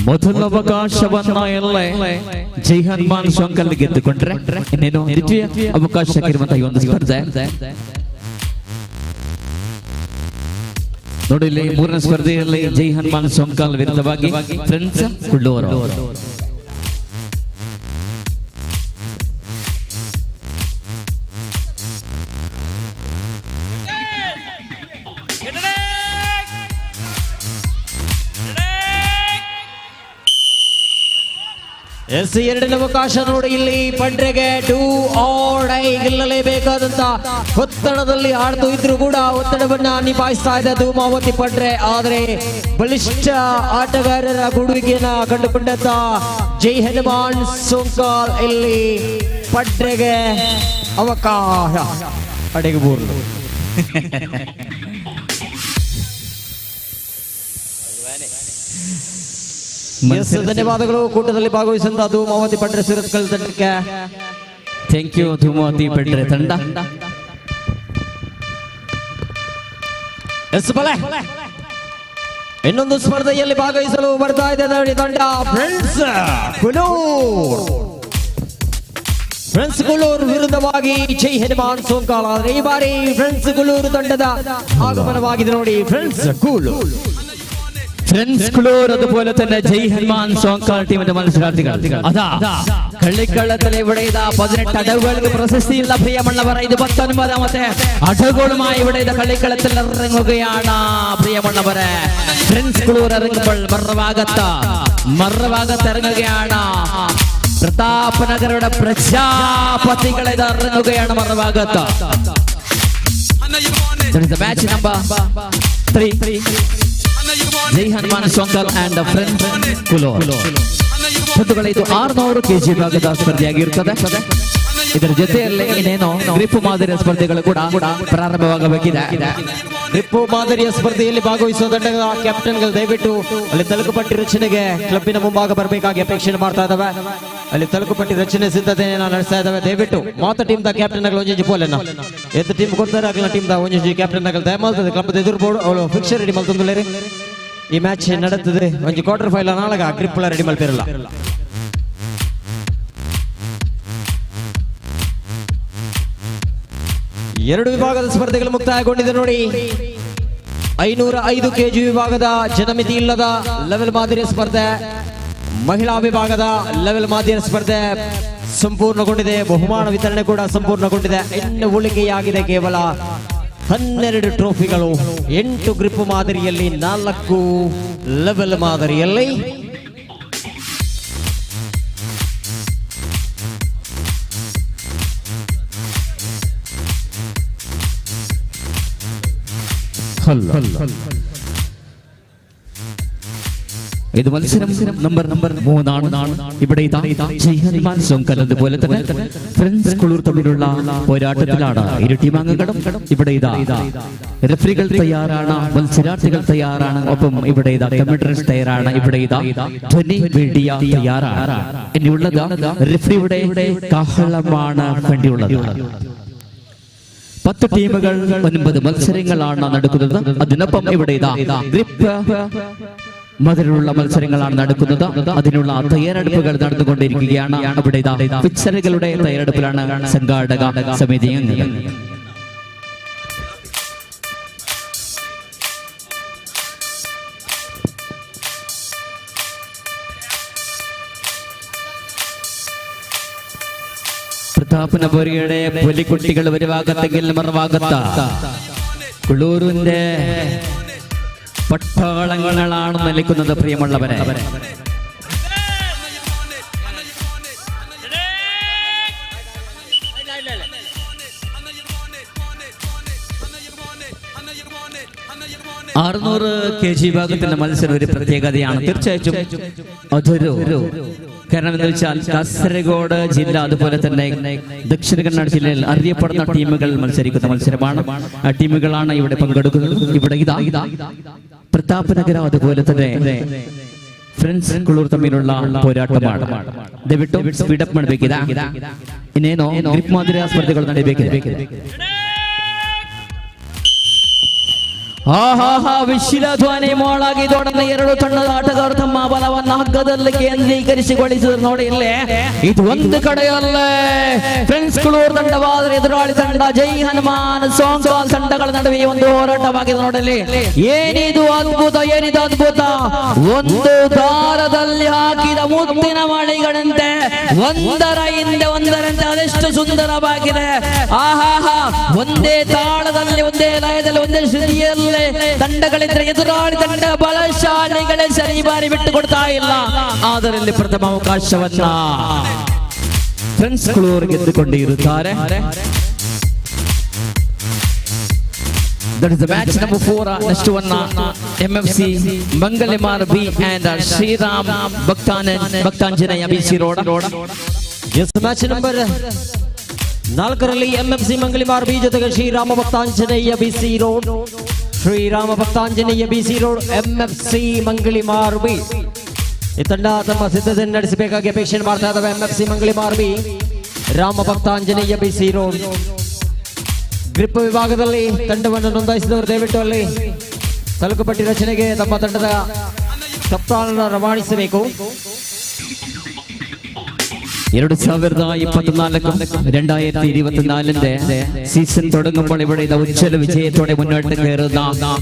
ಮೊದಲ ಅವಕಾಶವನ್ನ ಎಲ್ಲ ಜೈ ಹನುಮಾನ್ ಸೋಂಕಲ್ ಗೆದ್ದುಕೊಂಡ್ರೆ ಇನ್ನೇನು ದ್ವಿತೀಯ ಅವಕಾಶಕ್ಕಿರುವಂತಹ ಈ ಒಂದು ಸ್ಪರ್ಧೆ ನೋಡಿ. ಇಲ್ಲಿ ಮೂರನೇ ಸ್ಪರ್ಧೆಯಲ್ಲಿ ಜೈ ಹನುಮಾನ್ ಸೋಂಕಲ್ ವಿರುದ್ಧವಾಗಿ ಫ್ರೆಂಡ್ಸ್ ಕುಳ್ಳೂರು. ಎಸ್, ಎರಡನೇ ಅವಕಾಶ ನೋಡಿ ಇಲ್ಲಿ ಪಂಡ್ರೆಗೆ ಟೂ ಆರ್ I ಗೆಲ್ಲಲೇಬೇಕಾದಂತ ಒತ್ತಡದಲ್ಲಿ ಆಡ್ತು ಇದ್ರು ಕೂಡ ಒತ್ತಡವನ್ನ ನಿಭಾಯಿಸ್ತಾ ಇದೆ ಧೂಮಾವತಿ ಪಂಡ್ರೆ. ಆದರೆ ಬಲಿಷ್ಠ ಆಟಗಾರರ ಗೂಡುವಿಕೆಯನ್ನ ಕಂಡುಕೊಂಡಂತ ಜೈ ಹನುಮಾನ್ ಸೋಂಕಾಲ್ ಇಲ್ಲಿ ಪಂಡ್ರೆಗೆ ಅವಕಾಶ ಅಡೆಗಬೂರ್ಲು. ಧನ್ಯವಾದಗಳು ಕೂಟದಲ್ಲಿ ಭಾಗವಹಿಸಿದಂತ ಧೂಮಾವತಿ ಪಂಡ್ರೆ ಸುರತ್ಕಲ್ ತಂಡಕ್ಕೆ. Thank you Dhumavati Pandre ತಂಡ. ಎಸ್ ಬಲೆ, ಇನ್ನೊಂದು ಸ್ಪರ್ಧೆಯಲ್ಲಿ ಭಾಗವಹಿಸಲು ಬರ್ತಾ ಇದೆ ನೋಡಿ ತಂಡ ಫ್ರೆಂಡ್ಸ್ ಕುಲೂರ್. ಫ್ರೆಂಡ್ಸ್ ಕುಲೂರ್ ವಿರುದ್ಧವಾಗಿ ಜೈ ಹನುಮಾನ್ ಸೋಂಕಾಲ್. ಆದರೆ ಈ ಬಾರಿ ಫ್ರೆಂಡ್ಸ್ ಕುಲೂರು ತಂಡದ ಆಗಮನವಾಗಿದೆ ನೋಡಿ. ಫ್ರೆಂಡ್ಸ್ ಕುಲೂರ್ ഫ്രണ്ട്സ് കുളൂർ അതുപോലെ തന്നെ ജയ് ഹനുമാൻ സോങ്കാൾ ടീമിന്റെ മത്സരാർത്ഥികൾ അതാ കളിക്കളത്തിൽ ഇവിടെ ഇതാ 18 അടവുകൾക്ക് പ്രശസ്തിയുള്ള പ്രിയമുള്ളവർ. ഇത് 19ാമത്തെ അടവുകളുമായി ഇവിടെ ഇത് കളിക്കളത്തിൽ ഇറങ്ങുകയാണ് പ്രിയമുള്ളവരെ. ഫ്രണ്ട്സ് കുളൂർ ഇറങ്ങുമ്പോൾ മറുഭാഗത്ത് ഇറങ്ങുകയാണ് പ്രതാപ് നഗറുടെ പ്രജാപതികളെ ഇറങ്ങുകയാണ് മറുഭാഗത്ത്. Match number 3, Jai Hanuman Sonkal and friends Kuloor. ಬಂಧುಗಳೇ, ಇದು 600 ಕೆಜಿ ವಿಭಾಗದ ಸ್ಪರ್ಧೆಯಾಗಿರುತ್ತದೆ. ಇದರ ಜೊತೆಯಲ್ಲಿ ಇನ್ನೇನು ಗ್ರಿಪ್ ಮಾದರಿಯ ಸ್ಪರ್ಧೆಗಳು ಕೂಡ ಪ್ರಾರಂಭವಾಗಬೇಕಿದೆ. ಗ್ರಿಪ್ ಮಾದರಿಯ ಸ್ಪರ್ಧೆಯಲ್ಲಿ ಭಾಗವಹಿಸುವ ತಂಡದ ಕ್ಯಾಪ್ಟನ್ಗಳು ದಯವಿಟ್ಟು ಅಲ್ಲಿ ತಲುಕುಪಟ್ಟಿ ರಚನೆಗೆ ಕ್ಲಬ್ಬಿನ ಮುಂಭಾಗ ಬರಬೇಕಾಗಿ ಅಪೇಕ್ಷೆ ಮಾಡ್ತಾ ಇದ್ದಾವೆ. ಅಲ್ಲಿ ತಲುಕುಪಟ್ಟಿ ರಚನೆ ಸಿದ್ಧತೆಯನ್ನು ನಡೆಸ್ತಾ ಇದ್ದಾವೆ. ದಯವಿಟ್ಟು ಮಾತ ಟೀಮ್ the ಕ್ಯಾಪ್ಟನ್ಗಳು ಒಂಜಿ ಪೋಲೆನ ಎದ್ದು ಟೀಮ್ ಕೊಡ್ತಾರೆ ಆಗಲ್ಲ ಟೀಮ್ the ಒಂಜಿ ಕ್ಯಾಪ್ಟನ್ಗಳು ದಯಮಾಲ್ತದೆ ಕ್ಲಬ್ ಎದುರು ಬೋರ್ಡ್ ಅವಳು ಫಿಕ್ಸರ್ ರೆಡಿ ಮಲ್ತೊಂದುಲ್ಲೇರಿ. ಈ ಮ್ಯಾಚ್ ನಡೆತ್ತದೆ ಒಂಜಿ ಕ್ವಾರ್ಟರ್ ಫೈನಲ್ ನಾಳಗ ಗ್ರಿಪ್ ರೆಡಿ ಮಲ್ಪಿರಲ್ಲ. ಎರಡು ವಿಭಾಗದ ಸ್ಪರ್ಧೆಗಳು ಮುಕ್ತಾಯಗೊಂಡಿದೆ ನೋಡಿ. 505 ಕೆಜಿ ವಿಭಾಗದ ಜನಮಿತಿ ಇಲ್ಲದ ಲೆವೆಲ್ ಮಾದರಿಯ ಸ್ಪರ್ಧೆ, ಮಹಿಳಾ ವಿಭಾಗದ ಲೆವೆಲ್ ಮಾದರಿಯ ಸ್ಪರ್ಧೆ ಸಂಪೂರ್ಣಗೊಂಡಿದೆ. ಬಹುಮಾನ ವಿತರಣೆ ಕೂಡ ಸಂಪೂರ್ಣಗೊಂಡಿದೆ. ಇನ್ನು ಉಳಿಕೆಯಾಗಿದೆ ಕೇವಲ 12 ಟ್ರೋಫಿಗಳು, 8 ಗ್ರಿಪ್ ಮಾದರಿಯಲ್ಲಿ, 4 ಲೆವೆಲ್ ಮಾದರಿಯಲ್ಲಿ. ഇത് മത്സരം നമ്പർ നമ്പർ 3 ആണ്. ഇവിടെ ഇതാ ജയ് ഹനുമാൻ സോങ്കൽ അതുപോലെ തന്നെ ഫ്രണ്ട്സ് കുളൂർ തമ്മിലുള്ള പോരാട്ടത്തിലാണ് ഇരു ടീം അംഗങ്ങളും. ഇവിടെ ഇതാ റെഫറികൾ തയ്യാറാണ്, മത്സരാർത്ഥികൾ തയ്യാറാണ്, ഒപ്പം ഇവിടെ ഇതാ കമ്പ്യൂട്ടേഴ്സ് തയ്യാറാണ്, ഇവിടെ ഇതാ ധ്വനി മീഡിയ തയ്യാറാണ്. ഇനിയുള്ളത് റെഫറിയുടെ കാഹളമാണ് വേണ്ടിയുള്ളത്. 10 ടീമുകൾ 9 മത്സരങ്ങളാണ് നടക്കുന്നത്. അതിനൊപ്പം ഇവിടെ ഇതാ ഗ്രിപ്പ് മതിലുള്ള മത്സരങ്ങളാണ് നടക്കുന്നത്. അതിനുള്ള തയ്യാറെടുപ്പുകൾ നടന്നുകൊണ്ടിരിക്കുകയാണ്. അവിടെ ഇതാ പിക്ചറുകളുടെ തയ്യാറെടുപ്പിലാണ് സംഘാടക സമിതി അംഗങ്ങൾ. പ്രതാപനപുരിയുടെ പുലിക്കുട്ടികൾ ഒരു ഭാഗത്തെങ്കിൽ മറുഭാഗത്ത് കുളൂരിന്റെ പട്ടാളങ്ങളാണ് നിൽക്കുന്നത്. പ്രിയമുള്ളവരെ, 600 kg വിഭാഗത്തിന്റെ മത്സരം ഒരു പ്രത്യേകതയാണ്. തീർച്ചയായിട്ടും അതൊരു കാരണം എന്ന് വെച്ചാൽ കാസർഗോഡ് ജില്ല അതുപോലെ തന്നെ ദക്ഷിണ കന്നഡ ജില്ലയിൽ അറിയപ്പെടുന്ന ടീമുകൾ മത്സരിക്കുന്ന മത്സരമാണ്. ആ ടീമുകളാണ് ഇവിടെ പങ്കെടുക്കുന്നത്. ഇവിടെ ഇതാ പ്രതാപനഗര അതുപോലെ തന്നെ ಫ್ರೆಂಡ್ಸ್ ಕುಳೂರು ತಮ್ಮಿലുള്ള ಹೋರಾಟമാണ്. ದಯವಿಟ್ಟು ಸ್ಪೀಡ್ ಅಪ್ ಮಾಡಬೇಕಿದೆ. ಇನ್ನೇನು ಗ್ರಿಪ್ ಮಾದರಿಯ ಸ್ಪರ್ಧೆಗಳು ನಡೆಯಬೇಕಿದೆ. ಆಹಾಹಾ, ವಿಶಿಲ ಧ್ವನಿ ಮೊಳಗಿದೊಡನೆ ಎರಡು ತಂಡದ ಆಟಗಾರರು ತಮ್ಮ ಬಲವನ್ನು ಹಗ್ಗದಲ್ಲಿ ಕೇಂದ್ರೀಕರಿಸಿಗೊಳಿಸಿದ್ರು. ನೋಡಿ ಇಲ್ಲೇ ಇದು ಒಂದು ಕಡೆಯಲ್ಲೇ ಫ್ರೆಂಡ್ಸ್ ಕುಳೂರು ತಂಡವಾದರೆ ಎದುರಾಳಿ ತಂಡ ಜೈ ಹನುಮಾನ್ ಸೋಂಕಾಲ್ ತಂಡಗಳ ನಡುವೆ ಒಂದು ಹೋರಾಟವಾಗಿದೆ. ನೋಡಲಿ ಏನಿದು ಅದ್ಭುತ, ಏನಿದು ಅದ್ಭುತ! ಒಂದು ದಾರದಲ್ಲಿ ಹಾಕಿದ ಮುತ್ತಿನ ಮಣಿಗಳಂತೆ ಒಂದರ ಹಿಂದೆ ಒಂದರಂತೆ ಅದೆಷ್ಟು ಸುಂದರವಾಗಿದೆ. ಆಹಾಹಾ, ಒಂದೇ ತಾಳದಲ್ಲಿ, ಒಂದೇ ಲಯದಲ್ಲಿ, ಒಂದೇ ಶ್ರುತಿಯಲ್ಲಿ ತಂಡಗಳಿದ್ರೆ ಎದುರಾಳಿ ತಂಡ ಬಲಶಾಲಿಗಳೇ ಸರಿ ಬಾರಿ ಬಿಟ್ಟು ಕೊಡ್ತಾ ಇಲ್ಲ. ಆದರೆ ಇಲ್ಲಿ ಪ್ರಥಮ ಅವಕಾಶವನ್ನ ಫ್ರೆಂಡ್ಸ್ ಕುಳೂರು ಗೆದ್ದುಕೊಂಡಿರುತ್ತಾರೆ. That is the match number 4. Next one, MFC Mangalimar B and Sriram Bhaktanjaneya BC Road. Yes, match number 4ರಲ್ಲಿ MFC Mangalimar B ಜೊತೆಗೆ Shriram Bhaktanjaneya BC road, Shriram Bhaktanjaneya BC road, MFC Mangalimar B. ಈ ತಂಡ ತಮ್ಮ ಸಿದ್ಧತೆ ನಡೆಸಬೇಕಾಗಿ ಅಪೇಕ್ಷೆ ಮಾಡ್ತಾ ಇದ್ದಾವೆ. MFC Mangalimar B, Rama Bhaktanjaneya BC road. Grip ವಿಭಾಗದಲ್ಲಿ ತಂಡವನ್ನು ನೋಂದಾಯಿಸಿದವರು ದಯವಿಟ್ಟು ಅಲ್ಲಿ ತಲುಕುಪಟ್ಟಿ ರಚನೆಗೆ ತಮ್ಮ ತಂಡದ ಕಪ್ತಾನನ್ನು ರವಾನಿಸಬೇಕು. 2024 2024 സീസൺ തുടങ്ങുമ്പോൾ ഇവിടെ ഇത് ഉജ്ജ്വല വിജയത്തോടെ മുന്നോട്ട് കയറുന്ന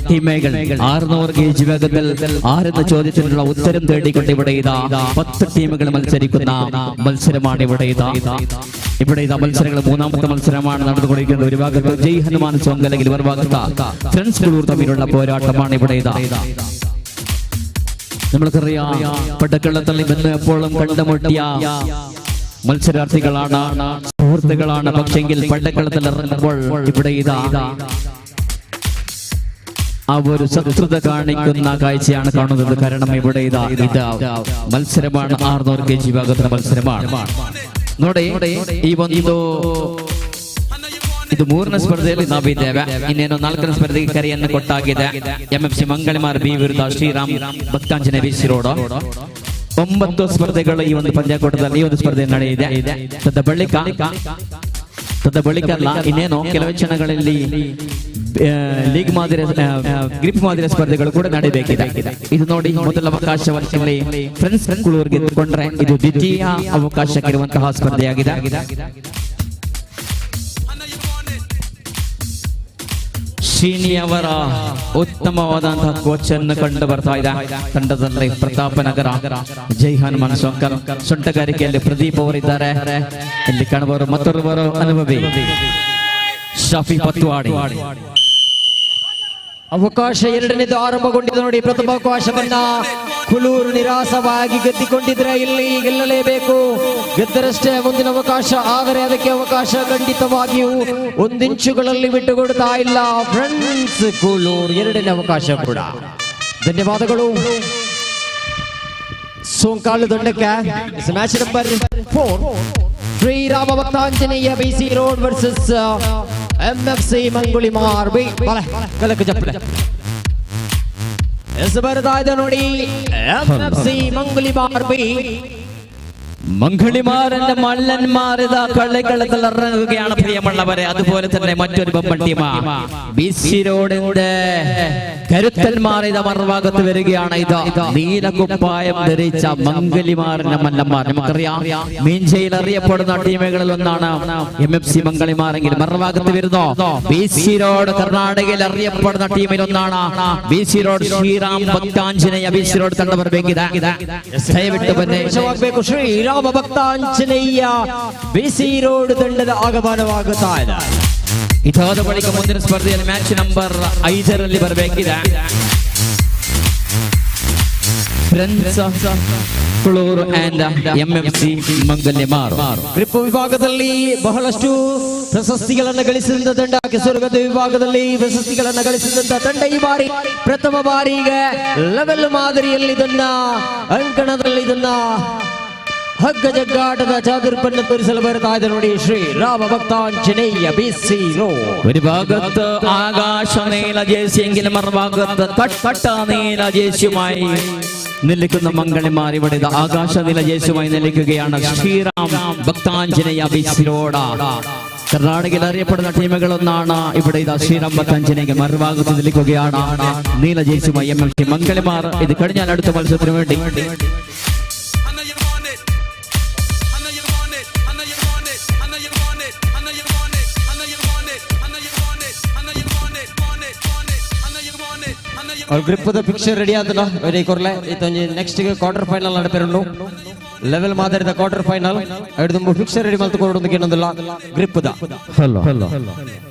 ടീമുകൾ 600 kg വേഗത്തിൽ ആരെന്ന ചോദ്യത്തിനുള്ള ഉത്തരം തേടിക്കൊണ്ട് ഇവിടെ ഇതാ 10 ടീമുകൾ മത്സരിക്കുന്ന മത്സരമാണ് ഇവിടെ ഇതാ. ഇവിടെ ഇതാ മത്സരങ്ങൾ മൂന്നാമത്തെ മത്സരമാണ് നടന്നുകൊണ്ടിരിക്കുന്നത്. ഒരു ഭാഗത്ത് ജയ് ഹനുമാൻ സോങ് അല്ലെങ്കിൽ മറുഭാഗത്ത് ഫ്രണ്ട്സ് കുളൂർ തമ്മിലുള്ള പോരാട്ടമാണ് ഇവിടെ ഇതാ. നമ്മൾക്കറിയാം പടക്കളത്തിൽ ഇന്ന് എപ്പോഴും കണ്ടുമുട്ടിയ മത്സരാർത്ഥികളാണ്, സുഹൃത്തുക്കളാണ്. പക്ഷെങ്കിൽ പടക്കളത്തിൽ ഇറങ്ങുമ്പോൾ ഇവിടെ ഇതാ ആ ഒരു ശത്രുത കാണിക്കുന്ന കാഴ്ചയാണ് കാണുന്നത്. കാരണം ഇവിടെ ഇതാ ഇതാ മത്സരമാണ്, 600 kg വിഭാഗത്തിന്റെ മത്സരമാണ്. ನೋಡಿ ಈ ಒಂದು ಇದು ಮೂರನೇ ಸ್ಪರ್ಧೆಯಲ್ಲಿ ನಾವಿದ್ದೇವೆ. ಇನ್ನೇನು ನಾಲ್ಕನೇ ಸ್ಪರ್ಧೆಗೆ ಕರೆಯನ್ನು ಕೊಟ್ಟಾಗಿದೆ. ಎಂಎಫ್ಸಿ ಮಂಗಳಮಾರ್ ಬಿ ವಿರುದ್ಧ ಶ್ರೀರಾಮ್ ಭಕ್ತಾಂಜನೇಯ ಬಿ ಸಿ ರೋಡ್. 9 ಸ್ಪರ್ಧೆಗಳು ಈ ಒಂದು ಪಂದ್ಯಾಕೂಟದಲ್ಲಿ ಈ ಒಂದು ಸ್ಪರ್ಧೆ ನಡೆಯಿದೆ. ತದ ಬಳಿಕ ಅಲ್ಲ, ಇನ್ನೇನು ಕೆಲವೇ ಕ್ಷಣಗಳಲ್ಲಿ ಲೀಗ್ ಮಾದರಿಯ ಗ್ರಿಪ್ ಮಾದರಿಯ ಸ್ಪರ್ಧೆಗಳು ಕೂಡ ನಡೆಯಬೇಕಿದೆ. ಇದು ನೋಡಿ ಮೊದಲ ಅವಕಾಶವನ್ನು ಫ್ರೆಂಡ್ಸ್ ಕುಳೂರ್ ಗೆದ್ದುಕೊಂಡ್ರೆ ಇದು ದ್ವಿತೀಯ ಅವಕಾಶಕ್ಕಿರುವಂತಹ ಸ್ಪರ್ಧೆಯಾಗಿದೆ. ಶ್ರೀನಿ ಅವರ ಉತ್ತಮವಾದಂತಹ ಕೋಚ್ ಅನ್ನು ಕಂಡು ಬರ್ತಾ ಇದೆ. ತಂಡದಲ್ಲಿ ಪ್ರತಾಪನಗರ ಜೈ ಹನುಮಾನ್ ಸೊಂಕಲ್, ಸೊಂಟಗಾರಿಕೆಯಲ್ಲಿ ಪ್ರದೀಪ್ ಅವರಿದ್ದಾರೆ. ಇಲ್ಲಿ ಕಾಣುವರು ಮತ್ತೊಬ್ಬರು ಅನುಭವಿ ಶಫಿ ಪತ್ವಾಡಿ. ಅವಕಾಶ ಎರಡನೇದು ಆರಂಭಗೊಂಡಿದೆ ನೋಡಿ. ಪ್ರಥಮ ಅವಕಾಶವನ್ನ ಕುಲೂರು ನಿರಾಸವಾಗಿ ಗೆದ್ದಿಕೊಂಡಿದ್ರೆ ಇಲ್ಲಿ ಗೆಲ್ಲಲೇಬೇಕು. ಗೆದ್ದರಷ್ಟೇ ಮುಂದಿನ ಅವಕಾಶ. ಆದರೆ ಅದಕ್ಕೆ ಅವಕಾಶ ಖಂಡಿತವಾಗಿಯೂ ಒಂದಿಂಚುಗಳಲ್ಲಿ ಬಿಟ್ಟುಕೊಡ್ತಾ ಇಲ್ಲ ಫ್ರೆಂಡ್ಸ್ ಕುಲೂರು. ಎರಡನೇ ಅವಕಾಶ ಕೂಡ. ಧನ್ಯವಾದಗಳು ಸೋಂಕಾಲು ದಂಡಕ್ಕೆ. Match number 4, Shri Rama Bhaktanjaneya BC road versus MFC Mangulimar B. ಕಲಕ ಜಪ್ಪಲೆ ಎಸ್ ಬರ್ತಾ ಇದೆ ನೋಡಿ ಎಂಎಫ್ಸಿ ಮಂಗುಳಿಮಾರ್ ಬಿ. മംഗളിമാരന്റെ മല്ലന്മാരിത കളിക്കളത്തിൽ ഇറങ്ങുകയാണ് പ്രിയമുള്ളവരെ. അതുപോലെ തന്നെ മറ്റൊരു ബമ്പൻ ടീം ബിസി റോഡിന്റെ കരുത്തന്മാർ ഇത മറുഭാഗത്ത് വരികയാണ്. ഇത് നീലക്കുപ്പായം ധരിച്ച മംഗലിമാറിന്റെ മല്ലന്മാർ. നമുക്കറിയാം മീഞ്ചയിൽ അറിയപ്പെടുന്ന ടീമുകളിൽ ഒന്നാണ് എം എഫ് സി മംഗളിമാരെങ്കിൽ മറുഭാഗത്ത് വരുന്നു ബി സി റോഡ്. കർണാടകയിൽ അറിയപ്പെടുന്ന ടീമിൽ ഒന്നാണ് B C road. Shriram Bhaktanjaneya B C road ತಂಡ ಬರಬೇಕಿದೆ. ದಯವಿಟ್ಟು ಬನ್ನಿ. ನಿಮಿಷವಾಗಬೇಕು. ಶ್ರೀರಾಮ ಭಕ್ತಾಂಜನೇಯ ಬಿಸಿ ರೋಡ್ ತಂಡದ ಆಗಮನವಾಗುತ್ತಾ ಇದೆ. ಇದಾದ ಬಳಿಕ ಮುಂದಿನ ಸ್ಪರ್ಧೆಯಲ್ಲಿ ಮ್ಯಾಚ್ ನಂಬರ್ 5ರಲ್ಲಿ ಬರಬೇಕಿದೆ friends Kulur and MFC Mangalyamar. Grip ವಿಭಾಗದಲ್ಲಿ ಬಹಳಷ್ಟು ಪ್ರಶಸ್ತಿಗಳನ್ನು ಗಳಿಸಿದಂತ ತಂಡ, ಕೆಸರುಗದ್ದೆ ವಿಭಾಗದಲ್ಲಿ ಪ್ರಶಸ್ತಿಗಳನ್ನು ಗಳಿಸಿದಂತ ತಂಡ ಈ ಬಾರಿ ಪ್ರಥಮ ಬಾರಿಗೆ ಲೆವೆಲ್ ಮಾದರಿಯಲ್ಲಿ ಇದನ್ನ ಅಂಕಣದಲ್ಲಿ ಇದನ್ನ ಹಗ್ಗ ಜಗ್ಗಾಟದ ಚಾದುರ್ಪನ್ನು ತೋರಿಸಲು ಬರ್ತಾ ಇದೆ ನೋಡಿ ಶ್ರೀ ರಾಮ ಭಕ್ತಾಂಜನೇಯ ಬಿಸಿ ರೋಡ್. ഒരു ഭാഗത്ത് ആകാശ നീല ജേഴ്സിയെങ്കിലും മറുഭാഗത്ത് തട്ട നീല ജേഴ്സിയുമായി നിൽക്കുന്ന മംഗളിമാർ. ഇവിടെ ഇതാ ആകാശ നീല ജേഴ്സിയുമായി നിൽക്കുകയാണ് ശ്രീറാം ഭക്താഞ്ജനേയ ബിസിരോട. കർണാടകയിൽ അറിയപ്പെടുന്ന ടീമുകളൊന്നാണ് ഇവിടെ ഇതാ ശ്രീറാം ഭക്താഞ്ജനേയ. മറുഭാഗത്ത് നിൽക്കുകയാണ് നീല ജേഴ്സിയുമായി എം എം സി മംഗളിമാർ. ഇത് കഴിഞ്ഞാൽ അടുത്ത മത്സരത്തിന് വേണ്ടി I know you want it. I know you want it. I know you want it. I know you want it. I know you want it. I know you want it. I know you want it. I know you want it. Want it. Want it. I know you want it. I know you ಅವ್ರ ಗ್ರಿಪ್ಪದ picture ready ಆತಲ್ಲ ವೆರಿ ಕೊರ್ಲೆ. ಇತ್ತೊಂಜಿ next quarter final ನಡಪೆರುಂಡು, level ಮಾದರಿದ quarter final. ಐದು picture ready ಮಲ್ತು ಕೊರಡು ಏನೊಂದಿಲ್ಲ ಗ್ರಿಪ್ಪದ. ಹಲೋ,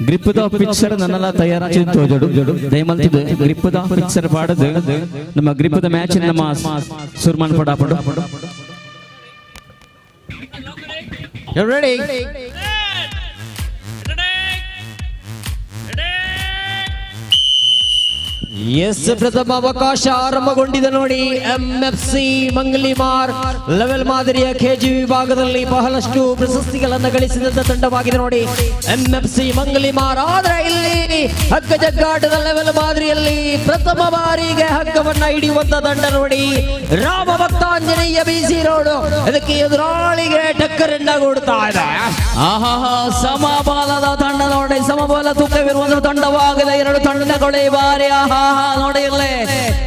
ಗ್ರಿಪ್ಪದ ಪಿಕ್ಚರ್ ನನ್ನೆಲ್ಲ ತಯಾರಾಚಿ ತೋಜಡು ದಯಮಲ್ತಿದ್ದು ಗ್ರಿಪ್ಪದ ಪಿಕ್ಚರ್ ಪಾಡದು ನಮ್ಮ ಗ್ರಿಪ್ಪದ ಮ್ಯಾಚ್ ನಮ್ಮ ಸುರ್ಮಾನ್ ಪಡಾಪಡು. You ready? S, ಪ್ರಥಮ ಅವಕಾಶ ಆರಂಭಗೊಂಡಿದೆ ನೋಡಿ. ಎಂಎಫ್ಸಿ ಮಂಗಲಿಮಾರ್ ಲೆವೆಲ್ ಮಾದರಿಯ ಕೆಜಿ ವಿಭಾಗದಲ್ಲಿ ಬಹಳಷ್ಟು ಪ್ರಶಸ್ತಿಗಳನ್ನು ಗಳಿಸಿದಂತ ತಂಡವಾಗಿದೆ ನೋಡಿ ಎಂಎಫ್ಸಿ ಮಂಗಲಿಮಾರ್. ಆದ್ರೆ ಇಲ್ಲಿ ಹಗ್ಗ ಜಗ್ಗಾಟದ ಲೆವೆಲ್ ಮಾದರಿಯಲ್ಲಿ ಪ್ರಥಮ ಬಾರಿಗೆ ಹಗ್ಗವನ್ನ ಹಿಡಿಯುವಂತ ತಂಡ ನೋಡಿ ರಾಮ ಭಕ್ತಾಂಜನೇಯ ಬಿಸಿ ರೋಡ್. ಅದಕ್ಕೆ ಎದುರಾಳಿಗೆ ಟಕ್ಕರನ್ನ ಕೊಡ್ತಾ ಇದೆ. ಆಹಾ, ಸಮಬಲದ ತಂಡ ನೋಡಿ. ಸಮಬಲ ತೂಕವಿರುವಂತಹ ತಂಡವಾಗಿದೆ ಎರಡು ತಂಡಗಳು ಈ ಬಾರಿ. ಆಹಾ, ನೋಡಿ ಇಲ್ಲಿ,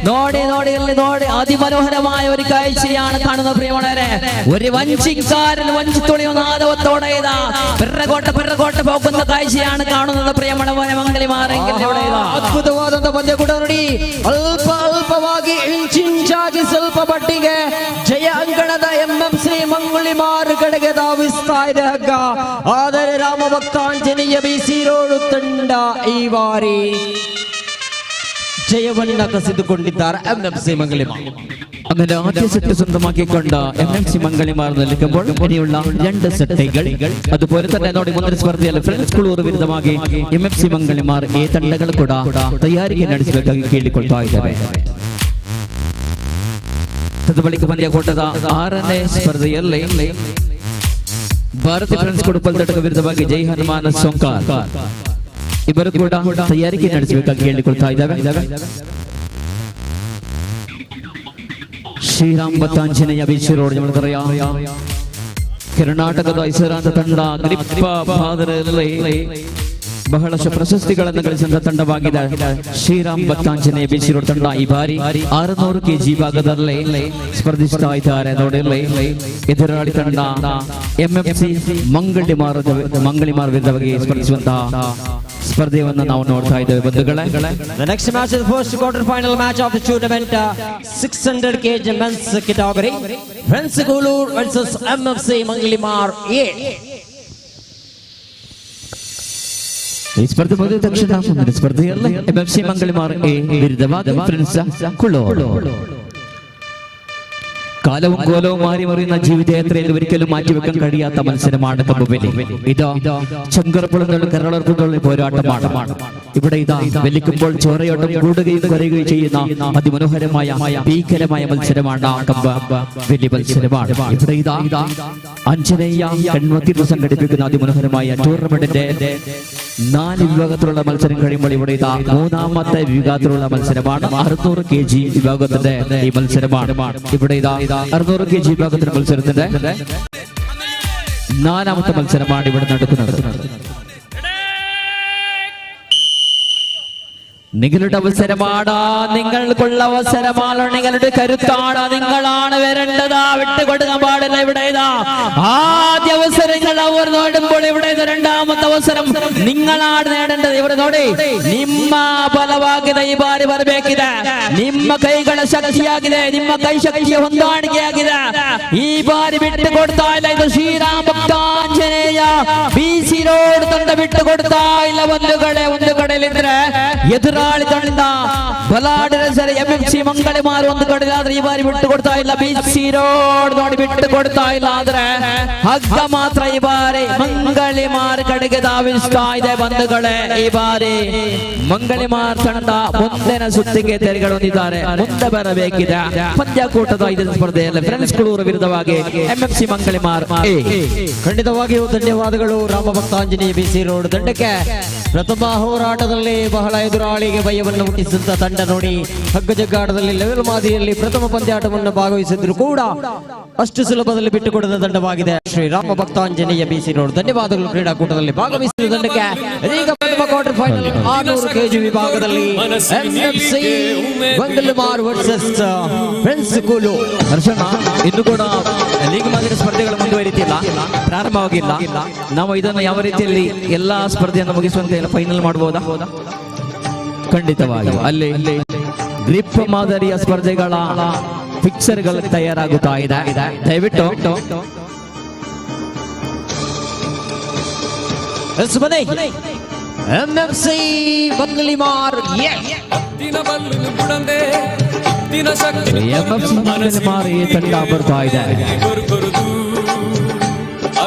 ನೋಡಿ, ನೋಡಿ ಇಲ್ಲಿ, ನೋಡಿ. അതിമനോഹരമായ ഒരു കാഴ്ചയാണ് കാണുന്നത് പ്രിയമുള്ളവരെ. ഒരു വഞ്ചിക്കാരൻ വഞ്ചിത്തുളിയൊന്നാദവത്തോടെ ഇതാ പിറകോട്ട് പിറകോട്ട് പോകുന്ന കാഴ്ചയാണ് കാണുന്നത് പ്രിയമുള്ളവരെ. മംഗലിമാരെങ്കിൽ ഇവിടെ ഇതാ ಅದ್ಭುತವಾದಂತ ಪಂದ್ಯ ಕೂಡ ನೋಡಿ. ಅಲ್ಪ ಅಲ್ಪವಾಗಿ ಇಂಚಿಂಚಾಗಿ ಸ್ವಲ್ಪ ಮಟ್ಟಿಗೆ ಜಯ ಅಂಕಣದ ಎಂಎಂಸಿ ಮಂಗುಳಿಮಾರು ಕಡೆಗೆ ಧಾವಿಸ್ತಾ ಇದೆ ಹಗ್ಗ. ಆದರೆ ರಾಮ ಭಕ್ತಾಂಜನೇಯ ಬಿಸಿ ರೋಡು ತಂಡ ಈ ಬಾರಿ ಜಯವನ್ನ ಕಸಿದುಕೊಂಡಿದ್ದಾರೆ ಎಂಎಂಸಿ ಮಂಗಲಿಮಾರ್. അങ്ങനെ ആദ്യ സെറ്റ് സ്വന്തമാക്കിക്കൊണ്ട് എം എം സി മംഗളിമാർ നിൽക്കുമ്പോൾ ഇനിയുള്ള രണ്ട് സെറ്റുകൾ. അതുപോലെ തന്നെ ನೋಡಿ, ಮುಂದಿನ ಸ್ಪರ್ಧೆಯಲ್ಲಿ ಫ್ರೆಂಡ್ಸ್ ಕುಳೂರು ವಿರುದ್ಧವಾಗಿ ಎಂ ಎಫ್ ಸಿ ಮಂಗಳಿಮಾರ್. ಈ ತಂಡಗಳು ಕೂಡ ತಯಾರಿಗೆ ನಡೆಸಬೇಕಾಗಿ ಕೇಳಿಕೊಳ್ತಾ ಇದ್ದಾರೆ. ತದ ಬಳಿಕ ಪಂದ್ಯಕೂಟದ ಆರನೇ ಸ್ಪರ್ಧೆಯಲ್ಲಿ ಭಾರತಿ ಫ್ರೆಂಡ್ಸ್ ಕುಡುಪಲ್ ತಂಡದ ವಿರುದ್ಧವಾಗಿ ಜೈ ಹನುಮಾನ ಸೊಂಕಾರ್. ಇಬ್ಬರು ಕೂಡ ತಯಾರಿಕೆ ನಡೆಸಬೇಕಾಗಿ ಕೇಳಿಕೊಳ್ತಾ ಇದ್ದಾವೆ. ಶ್ರೀರಾಮ್ ಭಕ್ತಾಂಜನೇಯ ಬೀಚ್ ರೋಡ್, നമുക്കറിയാം ಕರ್ನಾಟಕದ ಹೆಸರಾಂತ ತಂಡ. ಗ್ರಿಪ್ಪ ಭಾದರಲ್ಲಿ ಬಹಳಷ್ಟು ಪ್ರಶಸ್ತಿಗಳನ್ನು ಗಳಿಸಿದ ತಂಡವಾಗಿದೆ ಶ್ರೀರಾಮ್ ಭಕ್ತಾಂಜನೇಯ ಬಿಸಿ ರೋಡ್ ತಂಡ. ಈ ಬಾರಿ 600 ಕೆಜಿ ಭಾಗದಲ್ಲಿ ಸ್ಪರ್ಧಿಸ್ತಾ ಇದ್ದಾರೆ. ನೋಡಿ, ಎದುರಾಳಿ ತಂಡ ಎಂಎಫ್ಸಿ ಮಂಗಳಿಮಾರ್, ಮಂಗಳಿಮಾರ್ ವಿರುದ್ಧವಾಗಿ ಸ್ಪರ್ಧಿಸುವಂತಹ ಸ್ಪರ್ಧೆಯನ್ನು ನಾವು ನೋಡ್ತಾ ಇದ್ದೇವೆ ಬಂಧುಗಳೇ. The next match is the first quarter final match of the tournament, 600 kg men's category. Friends Kulur versus MFC Mangalimar A. ಈ ಸ್ಪರ್ಧೆ ಮುಗಿದ ತಕ್ಷಣ ಮುಂದಿನ ಸ್ಪರ್ಧೆಯಲ್ಲಿ ಎಂಎಫ್ಸಿ ಮಂಗಳಿಮಾರ್ ಎ ವಿರುದ್ಧವಾಗಿ ಫ್ರೆಂಡ್ಸ್ ಕುಳ್ಳೂರು. കാലവും കോലവും മാറി മറിയുന്ന ജീവിതയാത്രയിൽ ഒരിക്കലും മാറ്റിവെക്കാൻ കഴിയാത്ത മത്സരമാണ് കമ്പുവലി. ഇത് ചങ്കറപ്പുളന്നുള്ള കരളർപ്പുള്ള പോരാട്ടമാണ്. ഇവിടെ ഇതാ വലിക്കുമ്പോൾ ചോരയോട്ടം കൂടുകയും കുറയുകയും ചെയ്യുന്ന അതിമനോഹരമായ ഭീകരമായ മത്സരമാണ് കമ്പ വലി മത്സരമാണ്. ഇവിടെ ഇതാ അഞ്ജനേയ കൺവത്തി സംഘടിപ്പിക്കുന്ന അതിമനോഹരമായ ടൂർണമെന്റിന്റെ 4 വിഭാഗത്തിലുള്ള മത്സരം കഴിയുമ്പോൾ ഇവിടെ ഇതാ മൂന്നാമത്തെ വിഭാഗത്തിലുള്ള മത്സരമാണ്. 600 kg വിഭാഗത്തിന്റെ ഈ മത്സരമാണ്. ഇവിടെ ഇതാ 600 kg വിഭാഗത്തിന്റെ മത്സരത്തിന്റെ 4ാമത്തെ മത്സരമാണ് ഇവിടെ നടക്കുന്നത്. നിങ്ങളുടെ അവസരമാണ്, നിങ്ങൾക്കുള്ള അവസരമാണ്, നിങ്ങളുടെ കരുത്താണ്, നിങ്ങളാണ് വരേണ്ടത്. വിട്ടുകൊടുക്കാൻ പാടില്ല. ഇവിടെ ഇതാ ആദ്യ അവസരങ്ങൾ അവർ നേടുമ്പോൾ ഇവിടെ ഇത് രണ്ടാമത്തെ അവസരം നിങ്ങളാണ് നേടേണ്ടത്. ഇവിടെ ನೋಡಿ, ನಿಮ್ಮ ಬಲವಾಗಿದೆ ಈ ಬಾರಿ ಬರಬೇಕಿದೆ. ನಿಮ್ಮ ಕೈಗಳ ಶಕ್ತಿಯಾಗಿದೆ, ನಿಮ್ಮ ಕೈ ಶಕ್ತಿಯ ಹೊಂದಾಣಿಕೆಯಾಗಿದೆ. ಈ ಬಾರಿ ಬಿಟ್ಟು ಕೊಡ್ತಾ ಇಲ್ಲ. ಇದು ಶ್ರೀರಾಮ ಭಕ್ತಾಂಜನೇಯ ಬಿಸಿ ರೋಡ್ ತಂಡ ಬಿಟ್ಟು ಕೊಡ್ತಾ ಇಲ್ಲ. ಒಂದು ಕಡೆ ಒಂದು ಕಡೆಯಲ್ಲಿದ್ರೆ ಎದುರಾಳಿ ತಂಡ ಬಲಾಡಿನ ಸರಿ ಎಂಎಫ್ಸಿ ಮಂಗಳಿಮಾರು ಒಂದು ಕಡೆ ಆದ್ರೆ ಈ ಬಾರಿ ಬಿಟ್ಟು ಕೊಡ್ತಾ ಇಲ್ಲ. ಬಿಸಿ ರೋಡ್ ನೋಡಿ ಬಿಟ್ಟು ಕೊಡ್ತಾ ಇಲ್ಲ. ಆದ್ರೆ ಹಗ್ಗ ಮಾತ್ರ ಈ ಬಾರಿ ಮಂಗಳಿಮಾರ್ ಕಡೆಗೆ ಧಾವಿಸ್ತಾ ಇದೆ ಬಂಧುಗಳೇ. ಈ ಬಾರಿ ಮಂಗಳಿಮಾರ್ ತಂಡ ಮುಂದಿನ ಸುತ್ತಿಗೆ ತೆರೆಗಳೊಂದಿದ್ದಾರೆ, ಮುಂದೆ ಬರಬೇಕಿದೆ. ಪಂದ್ಯಕೂಟದ ಐದನೇ ಸ್ಪರ್ಧೆಯಲ್ಲಿ ಫ್ರೆಂಡ್ಸ್ ಕುಳೂರು ವಿರುದ್ಧವಾಗಿ ಎಂಎಫ್ಸಿ ಮಂಗಳಿಮಾರ್ ಎ. ಖಂಡಿತವಾಗಿಯೂ ಧನ್ಯವಾದಗಳು ರಾಮ ಭಕ್ತಾಂಜನೇಯ ಬಿಸಿ ರೋಡ್ ತಂಡಕ್ಕೆ. ಪ್ರಥಮ ಹೋರಾಟದಲ್ಲಿ ಬಹಳ ಎದುರಾಳಿಗೆ ಭಯವನ್ನು ಹುಟ್ಟಿಸಿದಂತ ತಂಡ ನೋಡಿ ಹಗ್ಗ ಜಗ್ಗಾಟದಲ್ಲಿ ಲೆವೆಲ್ ಮಾದರಿಯಲ್ಲಿ ಪ್ರಥಮ ಪಂದ್ಯಾಟವನ್ನು ಭಾಗವಹಿಸಿದ್ರು ಕೂಡ ಅಷ್ಟು ಸುಲಭದಲ್ಲಿ ಬಿಟ್ಟುಕೊಡದ ತಂಡವಾಗಿದೆ ಶ್ರೀ ರಾಮ ಭಕ್ತಾಂಜನೇಯ ಬಿಸಿ ರೋಡ್. ಧನ್ಯವಾದಗಳು ಕ್ರೀಡಾಕೂಟದಲ್ಲಿ ಭಾಗವಹಿಸಿದ ತಂಡಕ್ಕೆ. ಇದೀಗ ಪ್ರಥಮ ಕ್ವಾರ್ಟರ್ ಫೈನಲ್ 600 kg ವಿಭಾಗದಲ್ಲಿ ಎಂಎಫ್ಸಿ ಮಂಗಲಮಾರ್ ವರ್ಸಸ್ ಫ್ರೆಂಡ್ಸ್ ಕೂಲು. ಹರ್ಷಣ್ಣ, ಇನ್ನು ಕೂಡ ಲೀಗ್ ಮಾದರಿ ಸ್ಪರ್ಧೆಗಳು ಮುಂದುವರಿತಿಲ್ಲ, ಪ್ರಾರಂಭವಾಗಿಲ್ಲ. ನಾವು ಇದನ್ನು ಯಾವ ರೀತಿಯಲ್ಲಿ ಎಲ್ಲಾ ಸ್ಪರ್ಧೆಯನ್ನು ಮುಗಿಸುವಂತೆ ಫೈನಲ್ ಮಾಡಬಹುದಾ? ಖಂಡಿತವಾಗಿ ಅಲ್ಲಿ ಗ್ರಿಪ್ ಮಾದರಿಯ ಸ್ಪರ್ಧೆಗಳ ಫಿಕ್ಸರ್ಗಳು ತಯಾರಾಗುತ್ತಾ ಇದೆ. ದಯವಿಟ್ಟು ಎಂಎಫ್ಸಿ ಮಂಗಲಿಮಾರ್ ಎಂಎಫ್ಸಿ ಮಂಗಲಿಮಾರ್ ಈ ತಂಡ ಬರ್ತಾ ಇದೆ.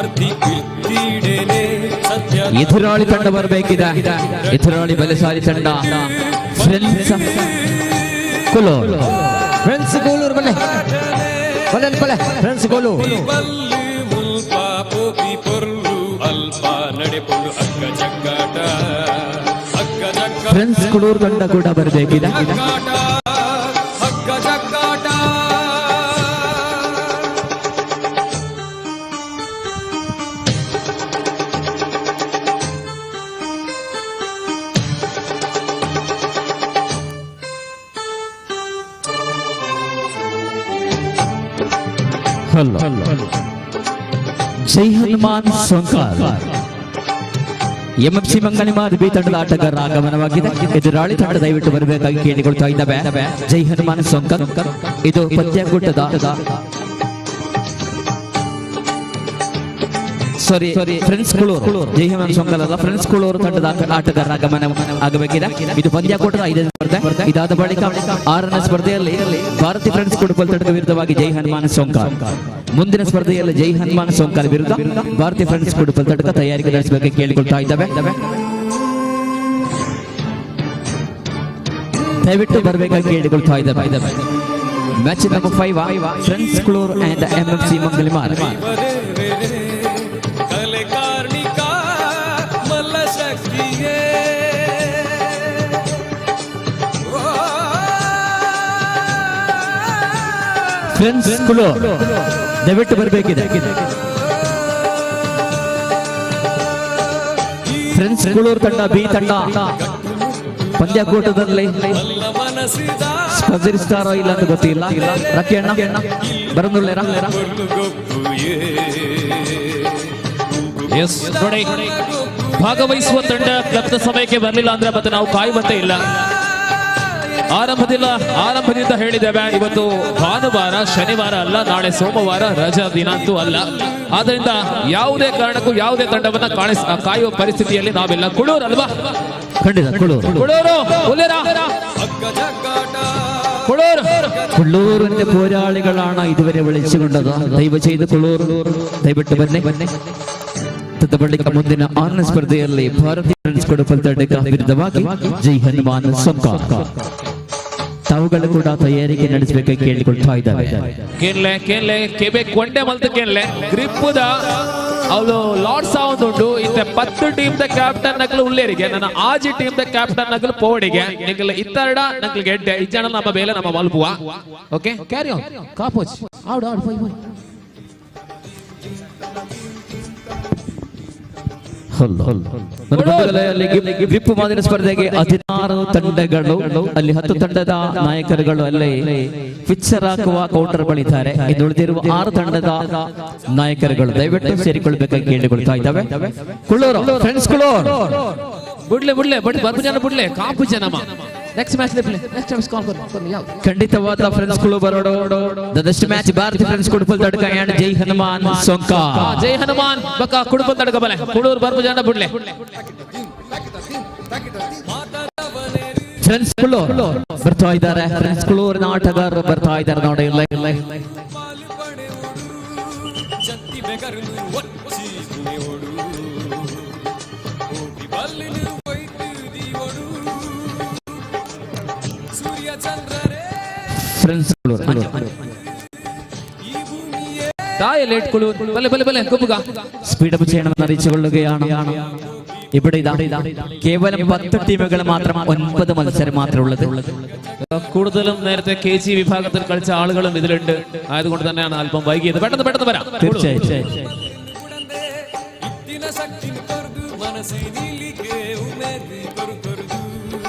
ಎದುರಾಳಿ ತಂಡ ಬರಬೇಕಿದೆ. ಎದುರಾಳಿ ಬಲಶಾಲಿ ತಂಡ ಫ್ರೆಂಡ್ಸ್ ಕುಲೂರು. ಫ್ರೆಂಡ್ಸ್ ಕೂಲೂರು ಬನ್ನಿ ಬನ್ನಿ ಬನ್ನಿ ಫ್ರೆಂಡ್ಸ್ ಕೂಲೂರು. ಫ್ರೆಂಡ್ಸ್ ಕುಳೂರು ತಂಡ ಕೂಡ ಬರಬೇಕಿದೆ. ಹಲೋ ಜೈ ಹನುಮಾನ್ ಸೋಂಕಾಲ್ ಎಂಎಫ್ಸಿ ಮಂಗಳಿಮಾರ್ ಬಿ ತಂಡದ ಆಟಗಾರರ ಆಗಮನವಾಗಿದೆ. ಎದುರಾಳಿ ತಂಡ ದಯವಿಟ್ಟು ಬರಬೇಕಾಗಿ ಕೇಳಿಕೊಳ್ತಾ ಇದ್ದಾವೆ. ಜೈ ಹನುಮಾನ್ ಸೋಂಕಲ್ ಇದು ಪಂದ್ಯಕೂಟದ ಸಾರಿ ಫ್ರೆಂಡ್ಸ್ ಕುಳೂರು, ಜೈ ಹನುಮಾನ್ ಸೋಂಕಲ್ ಅಲ್ಲ, ಫ್ರೆಂಡ್ಸ್ ಕುಳೂರು ತಂಡದ ಆಟಗಾರರ ಆಗಮನ ಆಗಬೇಕಿದೆ. ಇದು ಪಂದ್ಯಕೂಟದ 5ನೇ ಸ್ಪರ್ಧೆ. ಇದಾದ ಬಳಿಕ 6ನೇ ಸ್ಪರ್ಧೆಯಲ್ಲಿ ಭಾರತಿ ಫ್ರೆಂಡ್ಸ್ ಕುಡುಪಲ್ ತಂಡದ ವಿರುದ್ಧವಾಗಿ ಜೈ ಹನುಮಾನ್ ಸೋಂಕಾಲ್. ಮುಂದಿನ ಸ್ಪರ್ಧೆಯಲ್ಲಿ ಜೈ ಹನುಮಾನ್ ಸೋಂಕಾಲ್ ವಿರುದ್ಧ ಭಾರತಿ ಫ್ರೆಂಡ್ಸ್ ಕುಡುಪಲ್ ತಂಡದ ತಯಾರಿಕೆ ನಡೆಸಬೇಕು ಕೇಳಿಕೊಳ್ತಾ ಇದ್ದಾವೆ. ದಯವಿಟ್ಟು ಬರಬೇಕಾಗಿ ಕೇಳಿಕೊಳ್ತಾ ಇದ್ದಾವೆ. Match number 5 friends Kulur and MFC Mangalimar. Friends Kulur ದಯವಿಟ್ಟು ಬರಬೇಕಿದೆ. ಫ್ರೆಂಡ್ಸ್ ಕುಳೂರು ತಂಡ ಬಿ ತಂಡ ಪಂದ್ಯಕೂಟದಲ್ಲಿ ಸ್ಪರ್ಧಿಸ್ತಾರೋ ಇಲ್ಲ ಅಂತ ಗೊತ್ತಿಲ್ಲ. ರಕ್ಕಿ ಅಣ್ಣ ಬರಂದುಳ್ಳೇರಾ? ಎಸ್ ನೋಡಿ, ಭಾಗವಹಿಸುವ ತಂಡ ಕ್ಲಬ್ನ ಸಮಯಕ್ಕೆ ಬರಲಿಲ್ಲ ಅಂದ್ರೆ ಮತ್ತೆ ನಾವು ಕಾಯುವಂತೆ ಇಲ್ಲ. ಆರಂಭದಿಂದ ಹೇಳಿದ್ದೇವೆ, ಇವತ್ತು ಭಾನುವಾರ, ಶನಿವಾರ ಅಲ್ಲ, ನಾಳೆ ಸೋಮವಾರ, ರಜಾ ದಿನ ಅಂತೂ ಅಲ್ಲ. ಆದ್ರಿಂದ ಯಾವುದೇ ಕಾರಣಕ್ಕೂ ಯಾವುದೇ ತಂಡವನ್ನ ಕಾಯುವ ಪರಿಸ್ಥಿತಿಯಲ್ಲಿ ನಾವಿಲ್ಲ. ಕುಳೂರು ಅಲ್ವಾ? ಖಂಡಿತ ಕುಳೂರು. ಕುಳೂರು ಉಲ್ಲೇರಾ? ಕುಳೂರು ಕುಳ್ಳೂರಿന്റെ പോരാളികളാണ് ഇതുവരെ വിളിച്ചുകൊണ്ടത്. ದಯವು ചെയ്ത് ಕುಳೂರು ದಯವಿಟ್ಟು ಬನ್ನಿ. ಬಳಿಕ ಮುಂದಿನ ಆರನೇ ಸ್ಪರ್ಧೆಯಲ್ಲಿ ಭಾರತೀಯ ಫ್ರೆಂಡ್ಸ್ ಕೊಡುಪಲ್ ತಂಡಕ್ಕೆ ವಿರುದ್ಧವಾಗಿ ಜೈ ಹನುಮಾನ್ ಸೊಂಕ ತಾವುಗಳು ಕೂಡ ತಯಾರಿಕೆ ನಡೆಸಬೇಕಾಗಿ ಕೇಳಿಕೊಳ್ತಾ ಇದ್ದಾವೆ. ಕೇನ್ಲೆ ಕೇನ್ಲೆ ಕೆಬೆ ಕೊಂಡೆ ಮಲ್ತು ಕೇನ್ಲೆ ಗ್ರಿಪ್ಪುದ ಅವಳು ಲಾರ್ಡ್ ಸೌಂಡ್ ಉಂಟು. ಇತ್ತೆ 10 ಟೀಮ್ the captain ನಕಲು ಉಳ್ಳೇರಿಗೆ ನನ್ನ ಆಜಿ ಟೀಮ್ the captain ನಕಲು ಪೋಡಿಗೆ ನಿಂಗಲ ಇತ್ತರಡ ನಕಲು ಎಡ್ಡೆ ಇಜ್ಜನ ನಮ್ಮ ಬೇಲೆ ನಮ್ಮ ಮಲ್ಪುವ. ಓಕೆ ಕ್ಯಾರಿ ಆನ್ ಕಾಪೋಚ್ ಆಡು ಆಡು ಪೋಯ್ ಪೋಯ್. ಅಲ್ಲಿ ಗ್ರಿಪ್ ಮಾದರಿ ಸ್ಪರ್ಧೆಗೆ 16 ತಂಡಗಳು, ಅಲ್ಲಿ 10 ತಂಡದ ನಾಯಕರುಗಳು ಅಲ್ಲಿ ಪಿಕ್ಚರ್ ಹಾಕುವ ಕೌಂಟರ್ ಬಳಿತಾರೆ. ಇನ್ನು ಉಳಿದಿರುವ 6 ತಂಡದ ನಾಯಕರುಗಳು ದಯವಿಟ್ಟು ಸೇರಿಕೊಳ್ಬೇಕಾಗಿ ಕೇಳಿಕೊಳ್ತಾ ಇದ್ದಾವೆ. ಕುಳ್ಳೂರು ಫ್ರೆಂಡ್ಸ್ ಕುಳ್ಳೂರು ಬುಡ್ಲೆ ಬುಡ್ಲೆ ಬಟ್ ಬರ್ಪು ಜನ ಬುಡ್ಲೆ ಕಾಪು ಜನಮ next match next match call ಕೊರ್ಲಿ ಯಾವ್ದು ಖಂಡಿತವಾದ ಫ್ರೆಂಡ್ಸ್ ಗಳು ಬರೋಡು. ದದಷ್ಟು match Bharathi friends Kudupal Tadka and Jai Hanuman ಸೊಂಕ. ಜೈ ಹನುಮಾನ್ ಬಕ್ಕ ಕುಡುಪಲ್ ತಡ್ಕ ಬಲೆ ಕುಡೂರು ಬರ್ಪು ಜನ ಬುಡ್ಲೆ ಫ್ರೆಂಡ್ಸ್ ಗಳು ಬರ್ತಾ ಇದ್ದಾರೆ. ಫ್ರೆಂಡ್ಸ್ ಕುಳೂರಿನ ಆಟಗಾರರು ಬರ್ತಾ ಇದ್ದಾರೆ ನೋಡಿ. ಇಲ್ಲ ಇಲ್ಲ ಫ್ರೆಂಡ್ಸ್ ತಾಯಿ ಲೇಟ್ ಕುಳು ಬಲೆ ಬಲೆ ಬಲೆ ಕುಪ್ಪುಗ സ്പീഡ് അപ്പ് ചെയ്യണമെന്ന് അറിയിച്ചുകൊള്ളുകയാണ്. ഇവിടെ ഇതാ കേവലം 10 ടീമുകൾ മാത്രം, 9 മത്സരം മാത്രമേ ഉള്ളത്. കൂടുതലും നേരത്തെ കെ ജി വിഭാഗത്തിൽ കളിച്ച ആളുകളും ഇതിലുണ്ട്. ആയതുകൊണ്ട് തന്നെയാണ് അല്പം വൈകിയത്. പെട്ടെന്ന് പെട്ടെന്ന് വരാം. തീർച്ചയായും.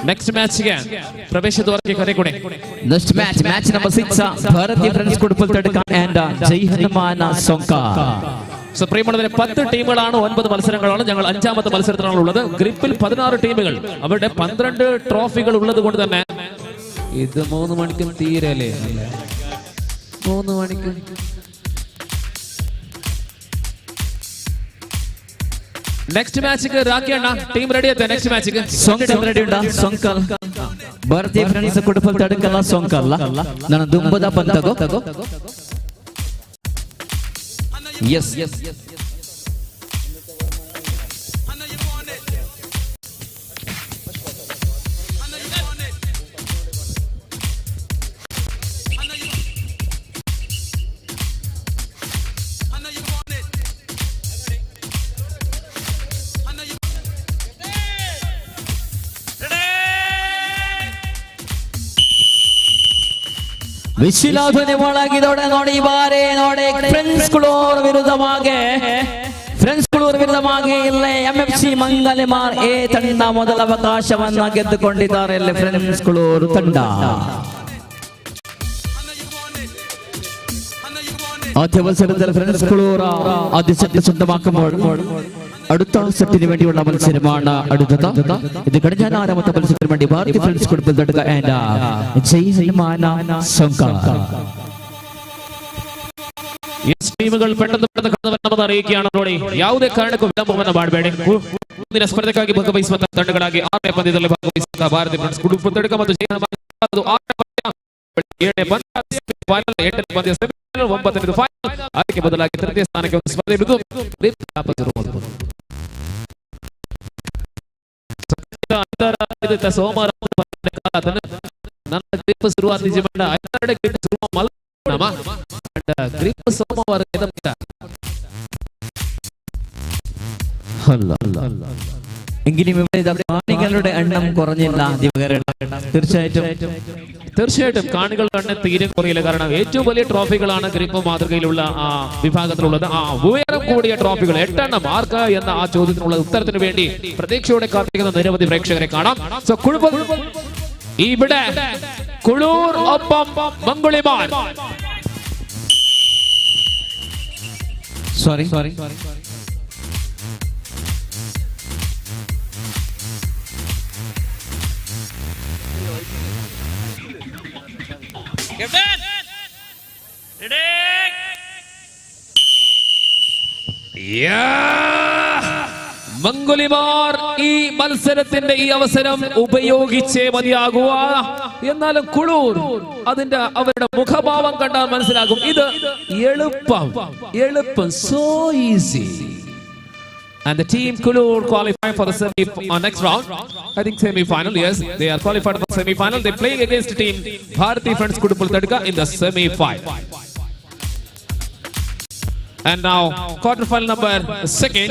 ನೆಕ್ಸ್ಟ್ ಮ್ಯಾಚ್ಗೆ ಪ್ರವೇಶ ದ್ವಾರಕ್ಕೆ ಕರೆ ಕೊಡಿ. Next match, match number 6, Bharati friends Kuduppal Tadka and Jai Hanuman Sonka. So പ്രിയമുള്ളവരെ, 10 ടീമുകളാണ്, 9 മത്സരങ്ങളാണ്. ഞങ്ങൾ 5ാമത്തെ മത്സരത്തിലാണ് ഉള്ളത്. ഗ്രിപ്പിൽ 16 ടീമുകൾ, അവരുടെ 12 ട്രോഫികൾ ഉള്ളത് കൊണ്ട് തന്നെ ഇത് 3 മണിക്കും തീരല്ലേ? 3 മണിക്കും ನೆಕ್ಸ್ಟ್ ಮ್ಯಾಚ್ಗೆ ರಾಕಿ ಅಣ್ಣ ಟೀಮ್ ರೆಡಿ ಆಯ್ತಾ? ನೆಕ್ಸ್ಟ್ ಮ್ಯಾಚ್ಗೆ ಸೊಂಕಲ್ ರೆಡಿ ಉಂಟಾ? ಸೊಂಕಲ್ ಭಾರತೀಯ ಫ್ರೆಂಡ್ಸ್ ಕುಡುಪಲ್ ತಡ್ಕಲ್ಲ ಸೊಂಕಲ್ಲ ನನ್ನ ದುಂಬದ ಪಂತಗೋ. ಎಸ್ ವಿಶಿಲಾಧನೆ ಒಳಗಿದೊಡೆ ನೋಡಿ ಬಾರೆ ನೋಡಿ ಫ್ರೆಂಡ್ಸ್ ಕುಳೂರ್ ವಿರುದ್ಧವಾಗಿ, ಫ್ರೆಂಡ್ಸ್ ಕುಳೂರ್ ವಿರುದ್ಧವಾಗಿ ಇಲ್ಲೇ ಎಂಎಫ್ಸಿ ಮಂಗಲೆಮಾರ್ ಎ ತಂಡ ಮೊದಲ ಅವಕಾಶವನ್ನ ಗೆದ್ದುಕೊಂಡಿದ್ದಾರೆ. ಇಲ್ಲಿ ಫ್ರೆಂಡ್ಸ್ ಕುಳೂರು ತಂಡ ആദ്യ മത്സരത്തിൽ ഫ്രണ്ട്സ് കുളൂർ ആദ്യ സെറ്റ് സ്വന്തമാക്കുമ്പോൾ അടുത്ത സെറ്റിന് വേണ്ടിയുള്ള മത്സരമാണ് അടുത്തത്. ഇത് കഴിഞ്ഞ 4ാമത്തെ മത്സരത്തിന് വേണ്ടി ഭാരതി ഫ്രണ്ട്സ് കുടുംബം തടുക ആൻഡ് ജയ് ഹനുമാൻ സൊങ്ക. ಟೀಮ್ಗಳು പെട്ടെന്ന് പെട്ടെന്ന് കടന്നു വരണമെന്ന് അറിയിക്കുകയാണ്. ನೋಡಿ, ಯಾವುದೇ ಕಾರಣಕ್ಕೂ ವಿಳಂಬವನ್ನು ಮಾಡಬೇಡಿ. ಮುಂದಿನ ಸ್ಪರ್ಧೆಗಾಗಿ ಭಾಗವಹಿಸುವ ತಂಡಗಳಾಗಿ 6ನೇ ಪಂದ್ಯದಲ್ಲಿ ಭಾಗವಹಿಸುವ ಭಾರತಿ ಫ್ರೆಂಡ್ಸ್ ಕುಡುಪು ತಡ್ಕ ಮತ್ತು ಜೈ ಹನುಮಾನ್ ಅದು 6ನೇ ಪಂದ್ಯ, 7ನೇ ಪಂದ್ಯ ಫೈನಲ್, 8ನೇ ಪಂದ್ಯ ಸೆಮಿಫೈನಲ್, 9ನೇದು ಫೈನಲ್. ಅದಕ್ಕೆ ಬದಲಾಗಿ ತೃತೀಯ ಸ್ಥಾನಕ್ಕೆ ಒಂದು ಸ್ಪರ್ಧೆ ಇರುವುದು. ಸೋಮವಾರ ನನ್ನ ಗ್ರಿಪ್ ಶುರುವಾದ ನಿಜ ಗ್ರಿಪ್ ಶುರು ಗ್ರಿಪ್ ಸೋಮವಾರ. എങ്കിലും ഇവിടെ കാണികളുടെ എണ്ണം കുറഞ്ഞില്ല ദിവാകരൻ. തീർച്ചയായിട്ടും തീർച്ചയായിട്ടും കാണികളുടെ എണ്ണം തീരെ കുറയില്ല. കാരണം ഏറ്റവും വലിയ ട്രോഫികളാണ് ഗ്രിപ്പ് മാതൃകയിലുള്ള ആ വിഭാഗത്തിലുള്ളത്. ആ ഉയരം കൂടിയ ട്രോഫികൾ 8 എണ്ണം ആർക്ക് എന്ന ആ ചോദ്യത്തിനുള്ള ഉത്തരത്തിന് വേണ്ടി പ്രതീക്ഷയോടെ കാത്തിരിക്കുന്ന നിരവധി പ്രേക്ഷകരെ കാണാം. സോ ഇവിടെ കുളൂർ ഒപ്പം മംഗുളിമാൻ. Sorry sorry മംഗുലിമാർ ഈ മത്സരത്തിന്റെ ഈ അവസരം ഉപയോഗിച്ചേ മതിയാകുക. എന്നാലും കുളൂർ അതിന്റെ അവരുടെ മുഖഭാവം കണ്ടാൽ മനസ്സിലാകും ഇത് എളുപ്പം എളുപ്പം, so easy. And the team Kulur qualify for the semi next round. I think semi-final. Yes, they are qualified for semi-final. They playing against team Bharati Friends Kuduppal Tadka in the semi-final. And now quarter final number second,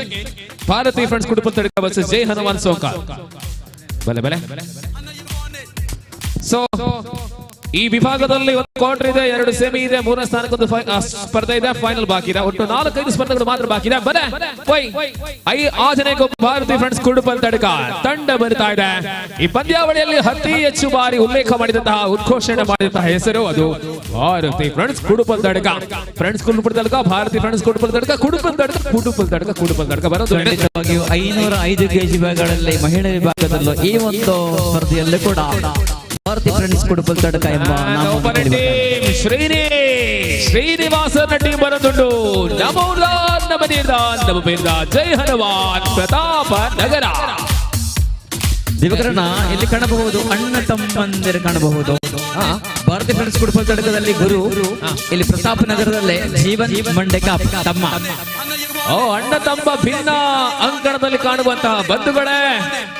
Bharati Friends Kuduppal Tadka versus Jai Hanuman Sonkal. ಬಲೆ ಬಲೆ. ಸೊ ಈ ವಿಭಾಗದಲ್ಲಿ ಒಂದು quarter ಇದೆ, ಎರಡು semi ಇದೆ, ಮೂರನೇ ಸ್ಥಾನಕ್ಕೊಂದು ಸ್ಪರ್ಧೆ ಇದೆ, ಫೈನಲ್ ಬಾಕಿ ಇದೆ. ಒಟ್ಟು ನಾಲ್ಕೈದು ಸ್ಪರ್ಧೆಗಳು ಮಾತ್ರ ಬಾಕಿ ಇದೆ. ಬಲೆ Y I ಆಜನೇಕ Bharati friends Kudupal tadka ತಂಡ ಬರ್ತಾ ಇದೆ. ಈ ಪಂದ್ಯಾವಳಿಯಲ್ಲಿ ಅತಿ ಹೆಚ್ಚು ಬಾರಿ ಉಲ್ಲೇಖ ಮಾಡಿದಂತಹ, ಉದ್ಘೋಷಣೆ ಮಾಡಿದಂತಹ ಹೆಸರು ಅದು Bharathi friends Kudupal Tadka. Friends Kudupal Tadka, Bharathi friends Kudupal Tadka, Kudupal Tadka, Kudupal Tadka, Kudupal Tadka ಬರೋದು. ಖಂಡಿತವಾಗಿಯೂ 505 ಕೆಜಿ ವಿಭಾಗಗಳಲ್ಲಿ ಮಹಿಳಾ ವಿಭಾಗದಲ್ಲೂ ಈ ಒಂದು ಸ್ಪರ್ಧೆಯಲ್ಲೂ ಕೂಡ ಭಾರತಿ ಫ್ರೆಂಡ್ಸ್ ಕುಡುಪಲ್ ತಡ್ಕ ಎಂಬ ನಾಮವನ್ನು ಟೀಮ್ ಶ್ರೀನಿ ಶ್ರೀನಿವಾಸನ ಟೀಮ್ ಬರೋದುಂಟು. ನಮೋದಾನ್ ನಮನೀರ್ದಾನ್ ನಮಬೇರ್ದ ಜೈ ಹನುಮಾನ್ ಪ್ರತಾಪ ನಗರ. ದಿವಕರಣ ಇಲ್ಲಿ ಕಾಣಬಹುದು, ಅಣ್ಣ ತಮ್ಮಂದಿರು ಕಾಣಬಹುದು. ಭಾರತಿ ಫ್ರೆಂಡ್ಸ್ ಕುಡುಪಲ್ ತಡಕದಲ್ಲಿ ಗುರು, ಇಲ್ಲಿ ಪ್ರತಾಪ ನಗರದಲ್ಲೇ ಜೀವನ್ ಮಂಡೆಕಾಪ್ ತಮ್ಮ. ಓ, ಅಣ್ಣ ತಮ್ಮ ಭಿನ್ನ ಅಂಕಣದಲ್ಲಿ ಕಾಣುವಂತಹ ಬಂಧುಗಳೇ,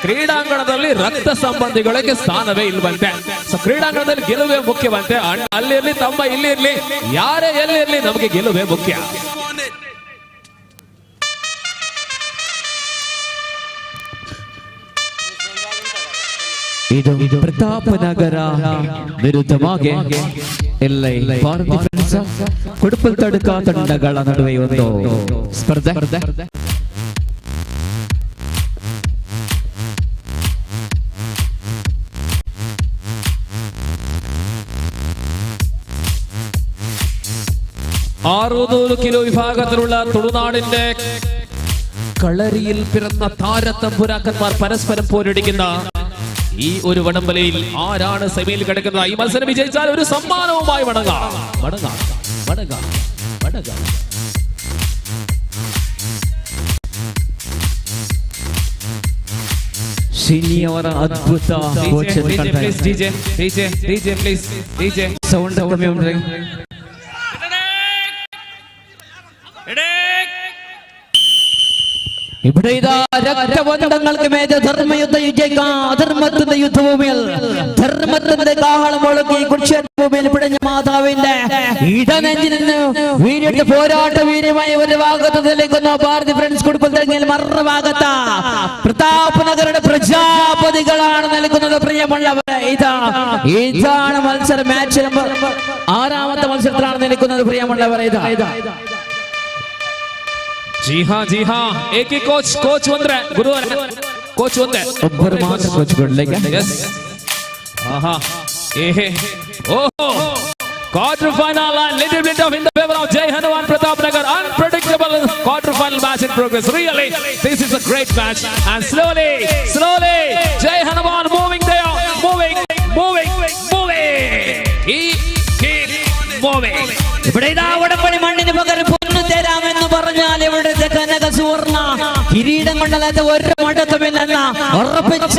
ಕ್ರೀಡಾಂಗಣದಲ್ಲಿ ರಕ್ತ ಸಂಬಂಧಿಗಳಿಗೆ ಸ್ಥಾನವೇ ಇಲ್ವಂತೆ. ಸೊ ಕ್ರೀಡಾಂಗಣದಲ್ಲಿ ಗೆಲುವೇ ಮುಖ್ಯವಂತೆ. ಅಣ್ಣ ಅಲ್ಲಿರ್ಲಿ, ತಮ್ಮ ಇಲ್ಲಿ ಇರ್ಲಿ, ಯಾರೇ ಎಲ್ಲಿರ್ಲಿ, ನಮಗೆ ಗೆಲುವೇ ಮುಖ್ಯ. ಇದು ಪ್ರತಾಪನಗರ ವಿರುದ್ಧವಾಗಿ ಇಲ್ಲಿ ಭಾರತಿ ಫ್ರೆಂಡ್ಸ್ ಕುಡುಪಲ್ ತಡ್ಕ ತಂಡಗಳ ನಡುವೆ ಒಂದು ಸ್ಪರ್ಧೆ. 600 കിലോ വിഭാഗത്തിലുള്ള തുളുനാടിന്റെ കളരിയിൽ പിറന്ന താരത്തമ്പുരാക്കന്മാർ പരസ്പരം പോരടിക്കുന്ന ഈ ഒരു വടംവലിയിൽ ആരാണ് സെമിയിൽ കിടക്കുന്നത്? ഈ മത്സരം വിജയിച്ചാൽ ഒരു സമ്മാനവുമായി മടങ്ങാം, മടങ്ങാം, മടങ്ങാം, മടങ്ങാം. ಶ್ರೀನಿ ಅವರ ಅದ್ಭುತ please DJ, DJ, DJ, please DJ. Sound ಕಮ್ಮಿ ಉಂಟು. ഇവിടെ ഇതാ രക്തബന്ധങ്ങൾക്ക് മേലെ ധർമ്മയുദ്ധ വിജയിക്കാം. അധർമ്മത്തിന്റെ യുദ്ധഭൂമിയിൽ ധർമ്മത്തിന്റെ കാഹളം മുഴക്കി കുരുക്ഷേത്രഭൂമിയിൽ പിടഞ്ഞ മാതാവിന്റെ ഇടനെഞ്ചിൽ നിന്ന് വീരിട്ട് പോരാട്ട വീര്യമായി ഒരു ഭാഗത്ത് നിൽക്കുന്ന ഭാരതി ഫ്രണ്ട്സ് കുടുംബം തുടങ്ങിയ മറുഭാഗത്ത് പ്രതാപ് നഗറുടെ പ്രജാപതികളാണ് നിൽക്കുന്നത്. പ്രിയമുള്ളവരെ, ഇതാണ് മത്സരം. മാച്ച് നമ്പർ 6ാമത്തെ മത്സരത്തിലാണ് നിൽക്കുന്നത്. പ്രിയമുള്ളവരെ, ഇതാ ജി ഹാ, ജി ഹാ. ഏകി കോച്ച്, കോച്ച് ಒಂದ್ರೆ ಗುರು, ಕೋಚ್ ಒಂದೇ. ಒಬ್ಬರು ಮಾತ್ರ ಕೋಚ್ಗಳಿಗೆ. ಎಸ್. ಆಹಾ, ಏಹೆ, ಓಹೋ. Quarter final and little bit of in the favor of Jai Hanuman Pratap Nagar. Unpredictable quarter final match in progress. Really, this is a great match. And slowly, slowly, Jai Hanuman moving there, moving, moving, moving. He keep moving. ഇവിടെ ഇതാ ഉടമ്പടി മണ്ണിന് പകരം പൊന്നു തരാമെന്ന് പറഞ്ഞാൽ ഇവിടുത്തെ കനക സുവർണ കിരീടം കൊണ്ടല്ലാത്ത ഒരു മടക്കമില്ലെന്ന ഉറപ്പിച്ച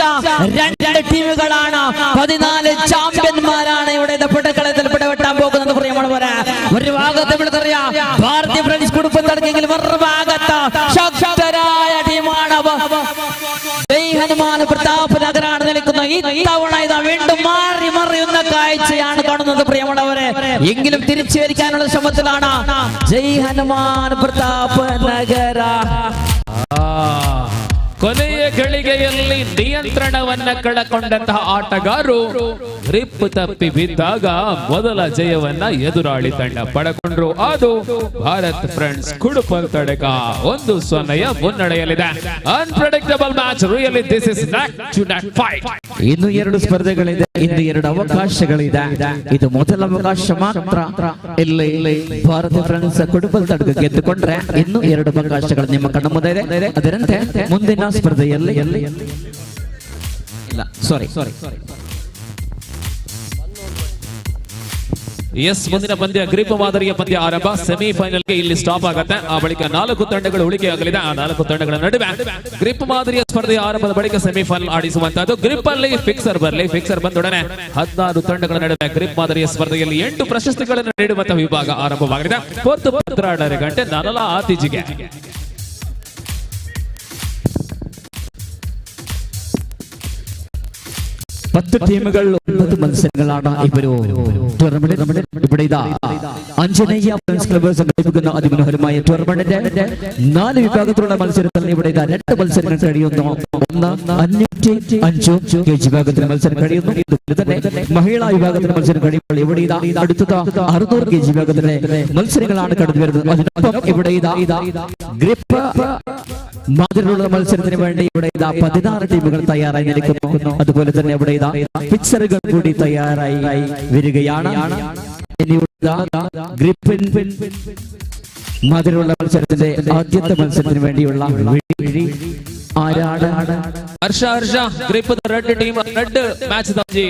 രണ്ട് ടീമുകളാണ്. 14 ചാമ്പ്യന്മാരാണ് ഇവിടെ പിടക്കളത്തിൽ പിടവെട്ടാൻ പോകുന്നത്. പ്രിയമുള്ളവരെ, ഒരു ഭാഗത്ത് നമുക്കറിയാം ഭാരതീയ ഫ്രണ്ട്സ് കുടുംബം തുടങ്ങിയെങ്കിൽ മറുഭാഗത്ത് ശക്തരായ ടീമാണ് ജയ് ഹനുമാൻ പ്രതാപ് നഗരാണ് നിൽക്കുന്നത്. ഇത്തവണ ഇതാ വീണ്ടും മാറി മറിയുന്ന കാഴ്ചയാണ് കാണുന്നത് പ്രിയമുള്ളവരെ. എങ്കിലും തിരിച്ചു വരിക്കാനുള്ള ശ്രമത്തിലാണ് ജയ് ഹനുമാൻ പ്രതാപ് നഗര. ಕೊನೆಯ ಗಳಿಗೆಯಲ್ಲಿ ನಿಯಂತ್ರಣವನ್ನ ಕಳಕೊಂಡಂತಹ ಆಟಗಾರರು ಗ್ರಿಪ್ ತಪ್ಪಿ ಬಿದ್ದಾಗ ಮೊದಲ ಜಯವನ್ನ ಎದುರಾಳಿ ತಂಡ ಪಡೆಕೊಂಡ್ರು. ಅದು ಭಾರತ್ ಫ್ರೆಂಡ್ಸ್ ಕುಡುಪಲ್ ತಡಕ 1-0 ಮುನ್ನಡೆಯಲ್ಲಿದೆ. Unpredictable match, really this is neck to neck fight. ಇನ್ನು 2 ಸ್ಪರ್ಧೆಗಳಿದೆ, ಇನ್ನು 2 ಅವಕಾಶಗಳಿದೆ. ಇದು ಮೊದಲ ಅವಕಾಶ ಮಾತ್ರ. ಇಲ್ಲಿ ಭಾರತ ಫ್ರೆಂಡ್ಸ್ ಕುಡುಪಲ್ ತಡಕ ಗೆದ್ದುಕೊಂಡ್ರೆ ಇನ್ನು 2 ಅವಕಾಶಗಳು ನಿಮ್ಮ ಕಣ್ಣ ಮುಂದೆ ಇದೆ. ಅದರಂತೆ ಮುಂದಿನ ಸ್ಪರ್ಧೆಯಲ್ಲಿ ಇಲ್ಲ, ಸಾರಿ ಸಾರಿ. ಎಸ್, ಮುಂದಿನ ಪಂದ್ಯ ಗ್ರಿಪ್ ಮಾದರಿಯ ಪಂದ್ಯ ಆರಂಭ. ಸೆಮಿಫೈನಲ್ಗೆ ಇಲ್ಲಿ ಸ್ಟಾಪ್ ಆಗುತ್ತೆ. ಆ ಬಳಿಕ 4 ತಂಡಗಳು ಉಳಿಕೆಯಾಗಲಿದೆ. ಆ 4 ತಂಡಗಳ ನಡುವೆ ಗ್ರಿಪ್ ಮಾದರಿಯ ಸ್ಪರ್ಧೆಯ ಆರಂಭದ ಬಳಿಕ ಸೆಮಿಫೈನಲ್ ಆಡಿಸುವಂತಹದ್ದು. ಗ್ರಿಪ್ ಅಲ್ಲಿ ಫಿಕ್ಸರ್ ಬರಲಿ. ಫಿಕ್ಸರ್ ಬಂದೊಡನೆ 16 ತಂಡಗಳ ನಡುವೆ ಗ್ರಿಪ್ ಮಾದರಿಯ ಸ್ಪರ್ಧೆಯಲ್ಲಿ 8 ಪ್ರಶಸ್ತಿಗಳನ್ನು ನೀಡುವಂತಹ ವಿಭಾಗ ಆರಂಭವಾಗಲಿದೆ. ಪೊತ್ತು ಪತ್ರಾಡರ ಗಂಟೆ ನಲಲ ಆತಿಜಿಗೆ. 10 ടീമുകൾ 9 മത്സരങ്ങളാണ് ഇവര് ടൂർണമെന്റ്. ഇവിടെ ഇതാ ആഞ്ജനേയ ഫ്രണ്ട്സ് ക്ലബ്ബ് സംഘടിപ്പിക്കുന്ന അതിമനോഹരമായ ടൂർണമെന്റിന്റെ 4 വിഭാഗത്തിലുള്ള മത്സരത്തിൽ ഇവിടെ ഇതാ 2 മത്സരങ്ങൾ കഴിയുന്നു. ഒന്ന് 505 കെ ജി വിഭാഗത്തിന് മത്സരം കഴിയുന്നു. ഇതുപോലെ തന്നെ മഹിളാ വിഭാഗത്തിന് മത്സരം കഴിയുമ്പോൾ ഇവിടെ ഇതാ അടുത്തത് 600 കെ ജി വിഭാഗത്തിലെ മത്സരങ്ങളാണ് കടന്നു വരുന്നത്. അതിനൊപ്പം ഇവിടെ ഇതാ ഗ്രിപ്പ് മാതിരിയുള്ള മത്സരത്തിന് വേണ്ടി ഇവിടെ ഇതാ 16 ടീമുകൾ തയ്യാറായി നിൽക്കുന്നു. അതുപോലെ തന്നെ ഇവിടെ ഇതാ പിക്ചറുകൾ കൂടി തയ്യാറായി വരികയാണ്. ഗ്രിപ്പിൻ മാതിരിയുള്ള മത്സരത്തിന്റെ ആദ്യത്തെ മത്സരത്തിന് വേണ്ടിയുള്ള ആരാണ്? Harsha Harsha grip red team red match ದಂಜಿ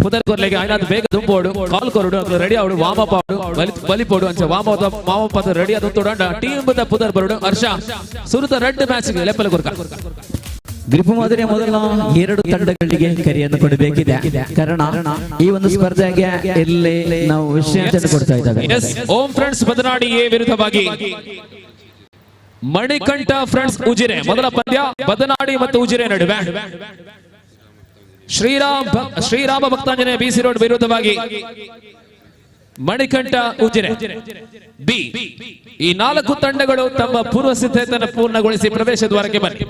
ಪುದರ್ ಕೊರ್ಲೆಗೆ ಐನಾದ್ ಬೇಗ ದುಂಬೋಡು ಕಾಲ್ ಕೊರಡು ಅಕ್ಲು ರೆಡಿ ಆವಡು ವಾರ್ಮ್ ಅಪ್ ಆವಡು ಬಲಿಪೋಡು ಅಂಚ ವಾರ್ಮ್ ಅಪ್ ಆದ ರೆಡಿ ಆದ ತೊಡಂಡ ಟೀಮ್ the ಪುದರ್ ಬರುಡು. ಹರ್ಷ ಸುರುತ ರೆಡ್ ಮ್ಯಾಚ್ ಗೆ ಲೆಪ್ಪಲ ಕೊರ್ಕ. ಗ್ರಿಪ್ ಮಾದರಿಯ ಮೊದಲ 2 ತಂಡಗಳಿಗೆ ಕರೆಯನ್ನು ಕೊಡಬೇಕಿದೆ. ಕಾರಣ ಈ ಒಂದು ಸ್ಪರ್ಧೆಗೆ ಇಲ್ಲಿ ನಾವು ವಿಶ್ರಾಂತಿಯನ್ನು ಕೊಡ್ತಾ ಇದ್ದೇವೆ. ಎಸ್, ಓಂ ಫ್ರೆಂಡ್ಸ್ ಬದನಾಡಿ ಎ ವಿರುದ್ಧವಾಗಿ ಮಣಿಕಂಠ ಫ್ರೆಂಡ್ಸ್ ಉಜಿರೆ. ಮೊದಲ ಪಂದ್ಯ ಬದನಾಡಿ ಮತ್ತು ಉಜಿರೆ ನಡುವೆ. ಶ್ರೀರಾಮ ಭಕ್ತಾಂಜನೇಯ ಬಿಸಿ ರೋಡ್ ವಿರುದ್ಧವಾಗಿ ಮಣಿಕಂಠ ಉಜಿರೆ ಬಿ. ಈ 4 ತಂಡಗಳು ತಮ್ಮ ಪೂರ್ವ ಸಿದ್ಧತೆಯನ್ನು ಪೂರ್ಣಗೊಳಿಸಿ ಪ್ರವೇಶ ದ್ವಾರಕ್ಕೆ ಬನ್ನಿ.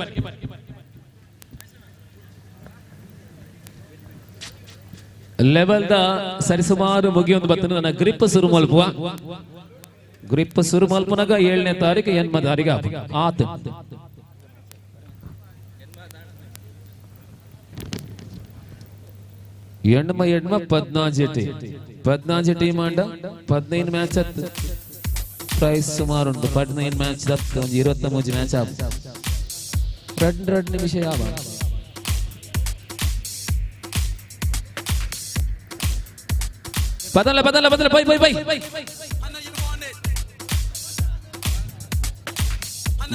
ಲೆವೆಲ್ the ಸರಿಸುಮಾರು ಮುಗಿಯೊಂದು ಬತ್ತನ ನನ್ನ ಗ್ರಿಪ್ ಸುರು ಮಲ್ಪುವ. ಗ್ರಿಪ್ ಸುರು ಮಲ್ಪುನಾಗ 7ನೇ ತಾರೀಕು 8 ತಾರೀಕು ಆತ. ಎಣ್ಮ ಎಣ್ಮ 14 ಟೀಮ್ 14 ಟೀಮ್ ಅಂಡ 15 ಮ್ಯಾಚ್ ಹತ್ತು ಪ್ರೈಸ್ ಸುಮಾರು ಉಂಟು. 15 ಮ್ಯಾಚ್ ಹತ್ತು ಒಂದು 23 ಮ್ಯಾಚ್ ಆಪ 2 ನಿಮಿಷ ಯಾವ ಬದಲ ಬದಲ ಬದಲ ಬೈ ಬೈ ಬೈ.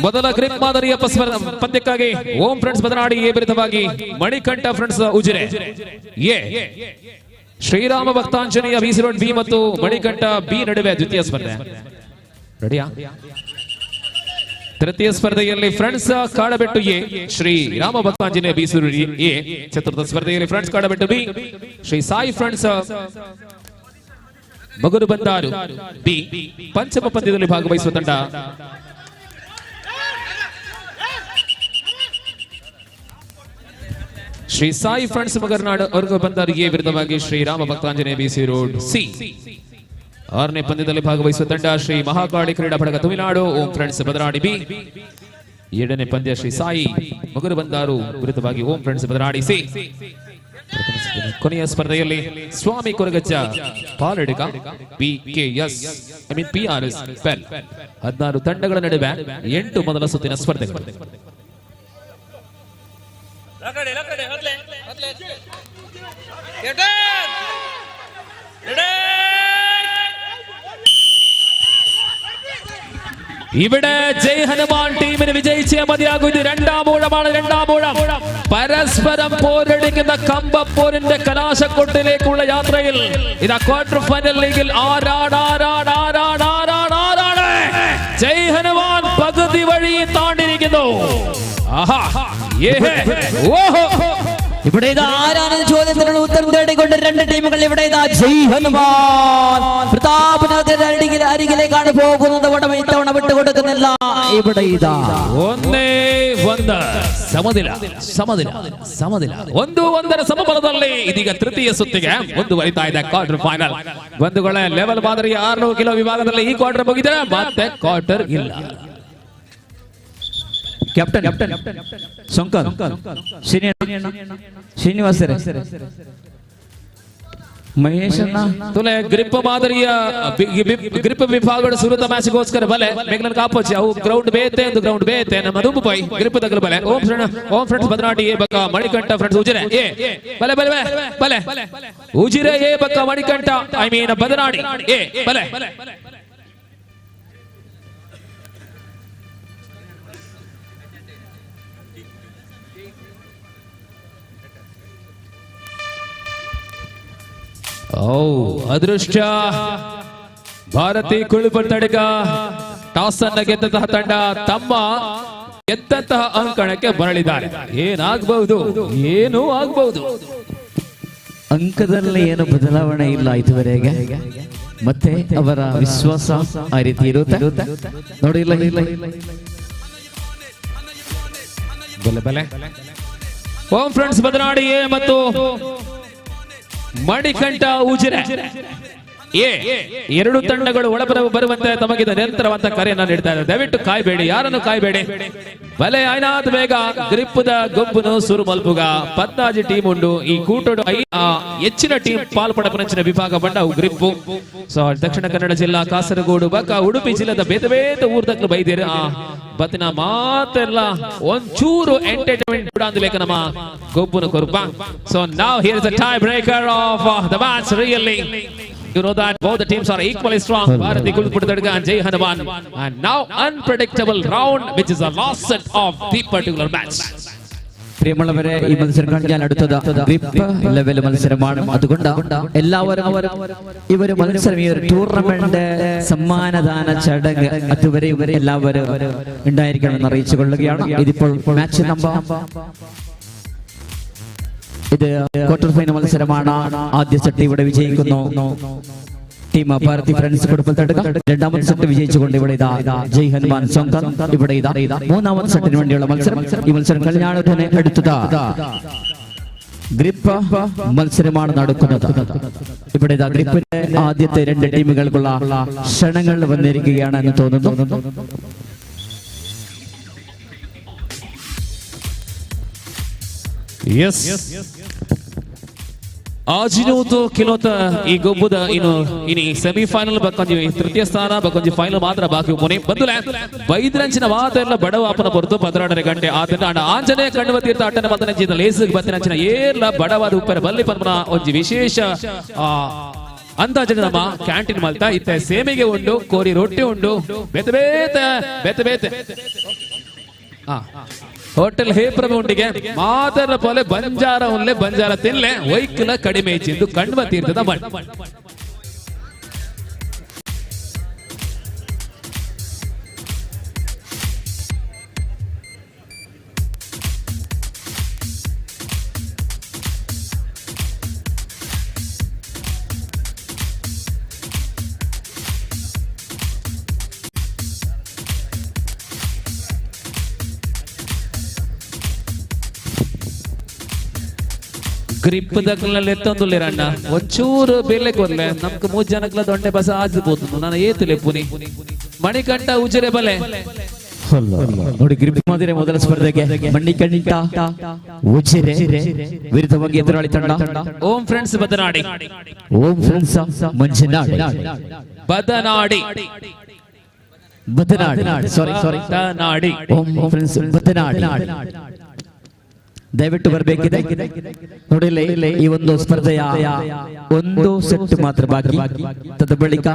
ಮೊದಲ ಗ್ರಿಪ್ ಮಾದರಿಯ ಪಂದ್ಯಕ್ಕಾಗಿ ಓಂ ಫ್ರೆಂಡ್ಸ್ ಬದನಾಡಿ ಎ ವಿರುದ್ಧವಾಗಿ Manikantha friends Ujire A. Shrirama Bhaktanjaneya BC road B ಮತ್ತು ಮಣಿಕಂಠ ಬಿ ನಡುವೆ ದ್ವಿತೀಯ ಸ್ಪರ್ಧೆ. ರೆಡಿಯಾ? ತೃತೀಯ ಸ್ಪರ್ಧೆಯಲ್ಲಿ friends Kadabettu A, Shri Rama Bhaktanjaneya BC road A. ಚತುರ್ಥ ಸ್ಪರ್ಧೆಯಲ್ಲಿ friends Kadabettu B, Shri Sai friends Mogaru Bandaru B. ಪಂಚಮ ಪಂದ್ಯದಲ್ಲಿ ಭಾಗವಹಿಸುವ ತಂಡ ಶ್ರೀ ಸಾಯಿ ಫ್ರೆಂಡ್ಸ್ ಮಗರ್ನಾಡು ಅವ್ರಿಗೆ ಬಂದಾರು ಎ ವಿರುದ್ಧವಾಗಿ ಶ್ರೀರಾಮ ಭಕ್ತಾಂಜನೇಯ ಬಿಸಿ ರೋಡ್ ಸಿ. 6ನೇ ಪಂದ್ಯದಲ್ಲಿ ಭಾಗವಹಿಸುವ ತಂಡ ಶ್ರೀ ಮಹಾಕಾಳಿ ಕ್ರೀಡಾ ಬಳಗ ತಮಿಳುನಾಡು ಓಂ ಫ್ರೆಂಡ್ಸ್ ಬದರಾಡಿ ಬಿ. 7ನೇ ಪಂದ್ಯ ಶ್ರೀ ಸಾಯಿ ಮಗರು ಬಂದಾರು ವಿರುದ್ಧವಾಗಿ ಓಂ ಫ್ರೆಂಡ್ಸ್ ಬದರಾಡಿ ಸಿ. ಕೊನೆಯ ಸ್ಪರ್ಧೆಯಲ್ಲಿ Swami Koragajja Paladka B K S I mean P R S ಪೆಲ್. 16 ತಂಡಗಳ ನಡುವೆ 8 ಮೊದಲ ಸುತ್ತಿನ ಸ್ಪರ್ಧೆಗಳು. ഇവിടെ ജയ് ഹനുമാൻ ടീമിന് വിജയിച്ചേ മതിയാകൂ. ഇത് രണ്ടാം ഊഴമാണ്. രണ്ടാം ഊഴം പരസ്പരം പോരടിക്കുന്ന കമ്പപ്പോരിന്റെ കലാശക്കൊട്ടിലേക്കുള്ള യാത്രയിൽ ഇതാ ക്വാർട്ടർ ഫൈനൽ ലീഗിൽ ആരാണ് ആരാണ് ആരാണ് ആരാണ് ആരാണ്? ജയ് ഹനുമാൻ പകുതി വഴി താണ്ടിരിക്കുന്നു. ആഹാ, ഓഹോ. ഇവിടെ ഇത് ആരാണെന്ന ചോദ്യത്തിനുള്ള ഉത്തരം തേടിക്കൊണ്ട് 2 ടീമുകൾ ഇവിടെ ഇതാ ജയ് ഹനുമാൻ പ്രതാപനഗറിന്റെ അരികിലേക്കാണ് പോകുന്നത്. ഉടമ ഇത്തവണ വിട്ടുകൊടുക്കുന്നില്ല. ഇവിടെ ഇതാ 1-1 ಸಮದಿಲ ಸಮದಿಲ ಸಮದಿಲ 1-1 ಸಮಬಲದಲ್ಲಿ ಇದೀಗ ತೃತೀಯ ಸುತ್ತಿಗೆ ಮುಂದುವರಿತಾ ಇದೆ ಕ್ವಾರ್ಟರ್ ಫೈನಲ್. ಬಂಧುಗಳೇ, ಲೆವೆಲ್ ಮಾದರಿಯ 600 ಕಿಲೋ ವಿಭಾಗದಲ್ಲಿ ಈ ಕ್ವಾರ್ಟರ್ ಮುಗಿದರೆ ಮತ್ತೆ ಕ್ವಾರ್ಟರ್ ಇಲ್ಲ. ಕ್ಯಾಪ್ಟನ್ ಶಂಕರ್ ಶ್ರೀನಿವಾಸ ಮಹೇಶನ್ನ ತುಲೆ ಗ್ರಿಪ್ ಮಾದರಿಯ ಗ್ರಿಪ್ ವಿಭಾಗದ ಸುರುತ ಮ್ಯಾಚ್ಗೋಸ್ಕರ ಬಲೆ ಮೇಘಲನ್ ಕಾಪೋಚಿ ಅವು ಗ್ರೌಂಡ್ ಬೇತೆ ಒಂದು ಗ್ರೌಂಡ್ ಬೇತೆ ನಮ್ಮ ದುಂಬು ಪೈ ಗ್ರಿಪ್ ತಗಲು ಬಲೆ. ಓಂ ಫ್ರೆಂಡ್, ಓಂ ಫ್ರೆಂಡ್ಸ್ ಬದನಾಡಿ ಎ ಬಕ್ಕ ಮಣಿಕಂಠ ಫ್ರೆಂಡ್ಸ್ ಉಜಿರೆ ಎ. ಬಲೆ ಬಲೆ ಬಲೆ ಬಲೆ ಉಜಿರೆ ಎ ಬಕ್ಕ Manikantha, I mean Badanadi A ಬಲೆ. ಓ ಅದೃಷ್ಟ ಭಾರತಿ ಕುಳುಪಟ್ಟಡಿಗ ಟಾಸ್ ಅನ್ನ ಗೆದ್ದಂತಹ ತಂಡ ತಮ್ಮ ಗೆದ್ದಂತಹ ಅಂಕಣಕ್ಕೆ ಬರಲಿದ್ದಾರೆ. ಏನಾಗಬಹುದು, ಏನೂ ಆಗಬಹುದು. ಅಂಕದಲ್ಲಿ ಏನು ಬದಲಾವಣೆ ಇಲ್ಲ ಇದುವರೆಗೆ. ಮತ್ತೆ ಅವರ ವಿಶ್ವಾಸ ಆ ರೀತಿ ಇರುತ್ತೆ ನೋಡಿ. ಇಲ್ಲ ಇಲ್ಲ ಬಲೆ ಬಲೆ. ಓಂ ಫ್ರೆಂಡ್ಸ್ ಬದನಾಡಿ ಎ ಮತ್ತು ಮಣಿಕಂಠ ಉಜಿರೆ ಎ ಎರಡು ತಂಡಗಳು ಒಳಬರ ಬರುವಂತೆ ತಮಗಿದ ನಿರಂತರವಂತ ಕರೆಯನ್ನ ನೀಡ್ತಾ ಇದ್ದಾರೆ. ದಯವಿಟ್ಟು ಕಾಯ್ಬೇಡಿ, ಯಾರನ್ನು ಕಾಯ್ಬೇಡಿ. ಬಲೆ ಐನಾಥ್ ಬೇಗ ಗ್ರಿಪ್ಪದ ಗೊಬ್ಬುನು ಸುರು ಮಲ್ಪುಗ ಪದ್ನಾಜಿ ಟೀಮ್ ಉಂಡು. ಈ ಕೂಟೋಡು ಹೆಚ್ಚಿನ ಟೀಮ್ ಪಾಲ್ಪಡಪನಂಚಿನ ವಿಭಾಗ ಬಂಡ ಅವು ಗ್ರಿಪ್ಪು. ಸೊ ದಕ್ಷಿಣ ಕನ್ನಡ ಜಿಲ್ಲಾ ಕಾಸರಗೋಡು ಬಕ್ಕ ಉಡುಪಿ ಜಿಲ್ಲೆದ ಬೇತೆ ಬೇತೆ ಊರ್ದಕ್ಲು ಬೈದೇರು. ಆ ಬತ್ತಿನ ಮಾತೆಲ್ಲ ಒಂಚೂರು ಎಂಟರ್ಟೈನ್ಮೆಂಟ್ ಕೂಡ ಅಂದಲೇಕ ನಮ್ಮ ಗೊಬ್ಬುನು ಕೊರುಪ. ಸೊ now here is the tie breaker of the match. Really you know that both the teams are equally strong. Bharati Kulputadga and Jai Hanuman. And now unpredictable round, which is the last set of the particular match. പ്രിയമുള്ളവരെ, ഈ മത്സരം കഴിഞ്ഞാൽ അടുത്തത് grip level മത്സരമാണ്. അതുകൊണ്ട് എല്ലാവരും ഈ ഒരു മത്സരം, ഈ ഒരു ടൂർണമെന്റ് സമ്മാനദാന ചടങ്ങ് അതുവരെ എല്ലാവരും ഉണ്ടായിരിക്കണമെന്ന് അറിയിച്ചു കൊള്ളുകയാണ്. ഇതിപ്പോൾ മാച്ച് നമ്പർ, ഇത് ക്വാർട്ടർ ഫൈനൽ മത്സരമാണ്. ആദ്യ സെറ്റ് ഇവിടെ വിജയിക്കുന്നു ടീം ഭാരതി ഫ്രണ്ട്സ് കുടുംബത്തെടുക്ക. രണ്ടാമത്തെ സെറ്റ് വിജയിച്ചുകൊണ്ട് ഇവിടെ ഇതാ ജയ് ഹനുമാൻ സ്വന്തം. ഇവിടെ ഇതാ മൂന്നാമത്തെ സെറ്റിന് വേണ്ടിയുള്ള മത്സരം. ഈ മത്സരം കഴിഞ്ഞാൽ തന്നെ അടുത്തത് ഗ്രിപ്പ് മത്സരമാണ് നടക്കുന്നത്. ഇവിടെ ഇതാ ഗ്രിപ്പിന്റെ ആദ്യത്തെ രണ്ട് ടീമുകൾക്കുള്ള ക്ഷണങ്ങൾ വന്നിരിക്കുകയാണ് എന്ന് തോന്നുന്നു. ಎಸ್, ಆಜಿನೂತು ಕಿಲೋತ ಈ ಗೊಬ್ಬುದ ಇನ್ನು ಇನಿ ಸೆಮಿಫೈನಲ್ ಬಕ್ಕೊಂಜಿ ತೃತೀಯ ಸ್ಥಾನ ಬಕ್ಕೊಂಜಿ ಫೈನಲ್ ಮಾತ್ರ ಬಾಕಿ ಮುನಿ ಬಂದುಲೆ ಬೈದ್ರಂಚಿನ ಮಾತೆಲ್ಲ ಬಡವ ಅಪ್ಪನ ಹೊರತು 12.5 ಗಂಟೆ ಆತನ ಅಣ್ಣ ಆಂಜನೇಯ ಕಣ್ಣುವ ತೀರ್ಥ ಅಟ್ಟನ ಬತ್ತನಂಚಿನ ಲೇಸಿಗೆ ಬತ್ತಿನಂಚಿನ ಏರ್ಲ ಬಡವಾದ ಉಪ್ಪರ ಬಲ್ಲಿ ಪನ್ಮನ ಒಂಜಿ ವಿಶೇಷ ಅಂದಾಜಿನ ನಮ್ಮ ಕ್ಯಾಂಟೀನ್ ಮಲ್ತ ಇತ್ತೆ ಸೇಮಿಗೆ ಉಂಡು, ಕೋರಿ ರೊಟ್ಟಿ ಉಂಡು, ಬೇತೆ ಬೇತೆ ಬೇತೆ ಬೇತೆ ಹೋಟೆಲ್ ಹೇ ಪ್ರಭು ಉಂಡಿಗೆ ಮಾತರ ಪೋಲೆ ಬಂಜಾರ ಉನ್ಲೆ ಬಂಜಾರ ತಿನ್ಲೆ ವೈಕ್ಲ ಕಡಿಮೆ ಹೆಚ್ಚಿಂದು ಕಣ್ವ ತೀರ್ಥದ ಮಠ. ಗ್ರಿಪ್ ದಕ್ಕಲಲ್ಲಿ ಎತ್ತೊಂದುಲ್ಲೇರಣ್ಣ ಒಂಚೂರು ಬೆಲೆ ಕೊರ್ಲೆ ನಮ್ಗೆ ಮೂರ್ ಜನಕ್ಲ ದೊಂಡೆ ಬಸ ಆಜ್ ಪೋತುಂಡು ನಾನು ಏತುಲೆ ಪುನಿ ಮಣಿಕಂಠ ಉಜಿರೆ ಬಲೆ. ನೋಡಿ ಗ್ರಿಪ್ ಮಾದಿರೆ ಮೊದಲ ಸ್ಪರ್ಧೆಗೆ ಮಣಿಕಂಠ ಉಜಿರೆ ವಿರುದ್ಧವಾಗಿ ಎದುರಾಳಿ ತಂಡ Om friends Badanadi. Om friends Manjanad Badanadi Badanadi sorry sorry Badanadi Om friends Badanadi ದಯವಿಟ್ಟು ಬರಬೇಕಿದೆ. ನೋಡಿ ಈ ಒಂದು ಸ್ಪರ್ಧೆಯ ಒಂದು ಸೆಟ್ ಮಾತ್ರ ಬಾಕಿ, ತದ ಬಳಿಕ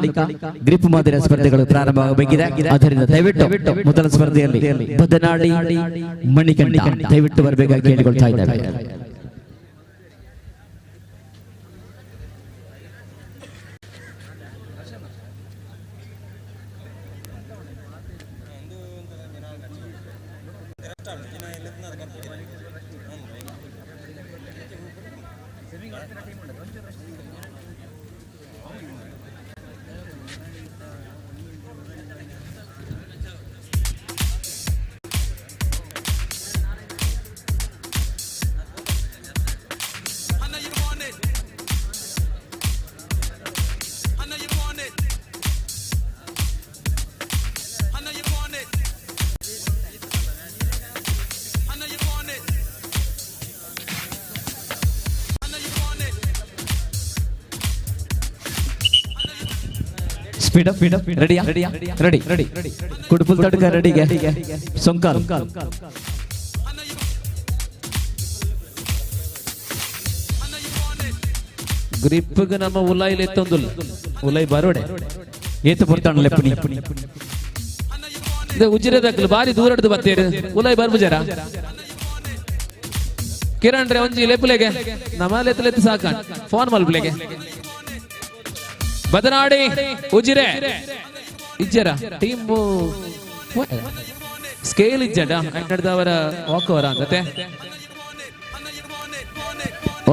ಗ್ರಿಪ್ ಮಾದರಿಯ ಸ್ಪರ್ಧೆಗಳು ಪ್ರಾರಂಭವಾಗಬೇಕಿದೆ. ಆದ್ದರಿಂದ ದಯವಿಟ್ಟು ಮೊದಲ ಸ್ಪರ್ಧೆಯಲ್ಲಿ ಬದನಾಡಿ ಮಣಿಕಂಠ ದಯವಿಟ್ಟು ಬರಬೇಕಾಗಿ ಕೇಳಿಕೊಳ್ತಾ ಇದ್ದೇವೆ. Speed up, ready ready ready. Kudupul Tadka ರೆಡಿಗೆ ಸೊಂಕಾಲ್. ಗ್ರಿಪ್ಗೆ ನಮ್ಮ ಉಲಾಯಿಲ್ ಎತ್ತೊಂದುಲ್ಲ, ಉಲಾಯಿ ಬರೋಡೆ. ಏತು ಪೊರ್ತಾಣ ಲೆಪ್ಪುನಿ. ಇದು ಉಜಿರೆದಕ್ಲು ಬಾರಿ ದೂರಡ್ದು ಬತ್ತೇರು, ಉಲಾಯಿ ಬರ್ಬುಜಾರ. ಕಿರಣ್ ರೇ, ಒಂಜಿ ಲೆಪ್ಪುಲೆಗೆ ನಮ್ಮ ಲೆತ್ತು ಲೆತ್ತು ಸಾಕ, ಫೋನ್ ಮಲ್ಪುಲೆಗೆ. ಬದನಾಡಿ ಉಜಿರೆ ಇಜ್ಜರ ಟೀಮ್ ಸ್ಕೇಲ್ ಇಜ್ಜಡ ಅವರ ವಾಕವರ ಅಂತತೆ.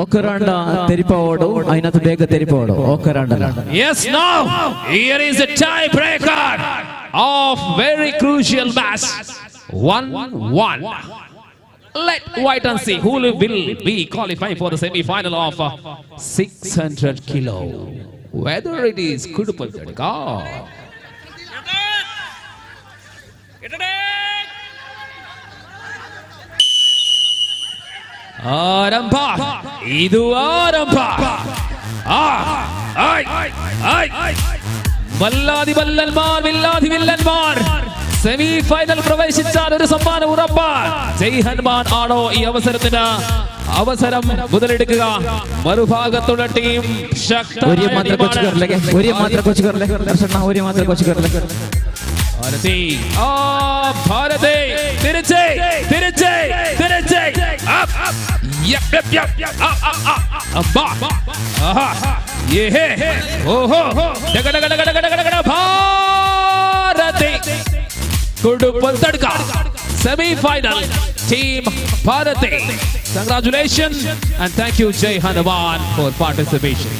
ಓಕರಾಂಡ ತೆರಿಪೋಡು, ಐನತು ಬೇಗ ತೆರಿಪೋಡು ಓಕರಾಂಡ. Yes, now here is a tiebreaker of very crucial match. 1-1. Let wait and see who will be qualifying for the semi-final of 600 kilo. Whether it is Kudupal Tadka. ಆರಂಭ, ಇದು ಆರಂಭ. ಆ, I, I. മല്ലാതി മല്ലന്മാർ, വില്ലാതി വില്ലന്മാർ semi final പ്രവേശിച്ചാൽ ഒരു സമ്മാനം ഉറപ്പ്. ജയ് ഹനുമാൻ ആണോ ഈ അവസരത്തിന് അവസരം മുതലെടുക്കുക? മറുഭാഗത്തുള്ള ടീം ഒരേ മാത്ര കോച്ച് കയറില്ലേ, ഒരേ മാത്ര കോച്ച് കയറില്ലേ ദർശന, ഒരേ മാത്ര കോച്ച് കയറില്ലേ. ഭാരതി, ആ Bharati, തിരിച്ചേ തിരിച്ചേ തിരിച്ചേ. Up, yup yup yup, up up up, അബ്ബാ, ആഹാ, യേ ഹേ, ഓഹോ, ഡഗ ഡഗ ഡഗ ഡഗ ഡഗ ഡഗ. Bharathi Kudupal Tadka semi final team Bharathi. Congratulation and thank you Jai Hanuman for participation.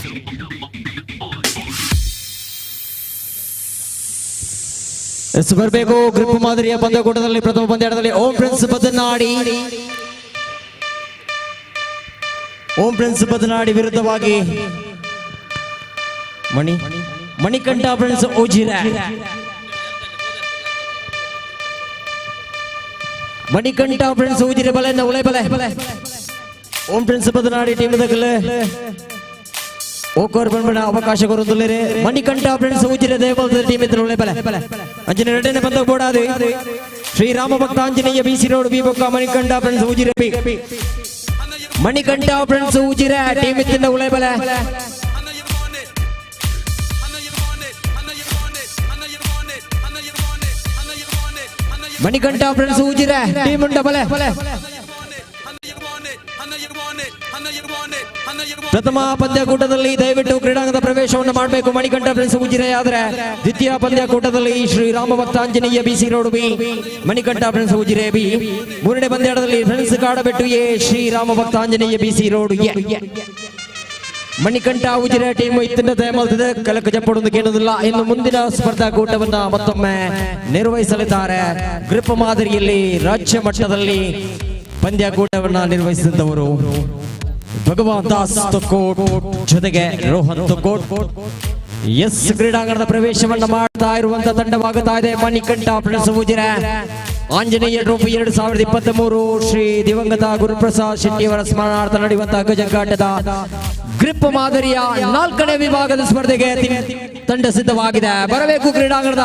Yes, ಬರಬೇಕು ಗ್ರಿಪ್ ಮಾದರಿಯ ಪಂದ್ಯಕೂಟದಲ್ಲಿ ಪ್ರಥಮ ಪಂದ್ಯಾಟದಲ್ಲಿ ಓಂ ಪ್ರಿನ್ಸ್ ಬದನಾಡಿ, ಓಂ ಪ್ರಿನ್ಸ್ ಬದನಾಡಿ ವಿರುದ್ಧವಾಗಿ ಮಣಿಕಂಠ ಪ್ರಿನ್ಸ್ ಉಜಿರೆ. ಮಣಿಕಂಠ ಪ್ರಿನ್ಸ್ ಉಜಿರೆ ಬಲೆ ಉಳೆ ಬಲೆ. ಓಂ ಪ್ರಿನ್ಸ್ ಬದನಾಡಿ ಟೀಮ್ ದಗಲೆ ಓಕೋರ್ ಬಂದ್ಬಿಡ ಅವಕಾಶ ಕೊರೊಂದುಲ್ಲೆರ್. ಮಣಿಕಂಠ ಫ್ರೆಂಡ್ಸ್ ಊಜಿರೆ ದೇವಲ್ದ ಟೀಮ್ ಇದ್ರೆ ಉಳೆ ಬಲೆ. ಅಂಜನೆ ಎರಡನೇ ಬಂದ ಬೋಡಾದು ಶ್ರೀರಾಮ ಭಕ್ತ Anjaneya B C road B ಬೊಕ್ಕ Manikantha friends Ujire B. Manikantha friends Ujire team ಇತ್ತಿಂದ ಉಳೆ ಬಲೆ. ಮಣಿಕಂಠ ಫ್ರೆಂಡ್ಸ್ ಊಜಿರೆ ಟೀಮ್ ಉಂಡ ಬಲೆ. ಪ್ರಥಮ ಪಂದ್ಯಕೂಟದಲ್ಲಿ ದಯವಿಟ್ಟು ಕ್ರೀಡಾಂಗಣದ ಪ್ರವೇಶವನ್ನು ಮಾಡಬೇಕು ಮಣಿಕಂಠ ಫ್ರೆಂಡ್ಸ್ ಉಜಿರೆ. ಆದರೆ ದ್ವಿತೀಯ ಪಂದ್ಯಕೂಟದಲ್ಲಿ Shri Rama Bhakta Anjaneya B C road B, Manikantha friends Ujire B. ಮೂರನೇ ಪಂದ್ಯಾಟದಲ್ಲಿ friends Kadabettu A, Shri Rama Bhakta Anjaneya B C road A. Manikantha Ujire team ಇತ್ತಿನ ದಯಮಲ್ತದೆ ಕಲಕ ಜಪ್ಪಡೊಂದು ಕೇಳುವುದಿಲ್ಲ. ಇನ್ನು ಮುಂದಿನ ಸ್ಪರ್ಧಾಕೂಟವನ್ನ ಮತ್ತೊಮ್ಮೆ ನಿರ್ವಹಿಸಲಿದ್ದಾರೆ ಗ್ರಿಪ್ ಮಾದರಿಯಲ್ಲಿ ರಾಜ್ಯ ಮಟ್ಟದಲ್ಲಿ ಪಂದ್ಯಕೂಟವನ್ನ ನಿರ್ವಹಿಸಿದವರು ಭಗವಾನ್ ದಾಸ್ ತೊಕ್ಕೋಟ್ ಜೊತೆಗೆ ರೋಹನ್ ತೊಕ್ಕೋಟ್. ಎಸ್, ಕ್ರೀಡಾಂಗಣದ ಪ್ರವೇಶವನ್ನ ಮಾಡ್ತಾ ಇರುವಂತ ತಂಡವಾಗುತ್ತಾ ಇದೆ ಮಣಿಕಂಠ ಫ್ರೆಂಡ್ಸ್ ಉಜಿರೆ. ಆಂಜನೇಯ ಟ್ರೋಫಿ 2023 ಶ್ರೀ ದಿವಂಗತ ಗುರುಪ್ರಸಾದ್ ಶೆಟ್ಟಿಯವರ ಸ್ಮರಣಾರ್ಥ ನಡೆಯುವಂತಹ ಗಜಗಾಟದ ಗ್ರಿಪ್ ಮಾದರಿಯ 4ನೇ ವಿಭಾಗದ ಸ್ಪರ್ಧೆಗೆ ತಂಡ ಸಿದ್ಧವಾಗಿದೆ. ಬರಬೇಕು ಕ್ರೀಡಾಂಗಣದ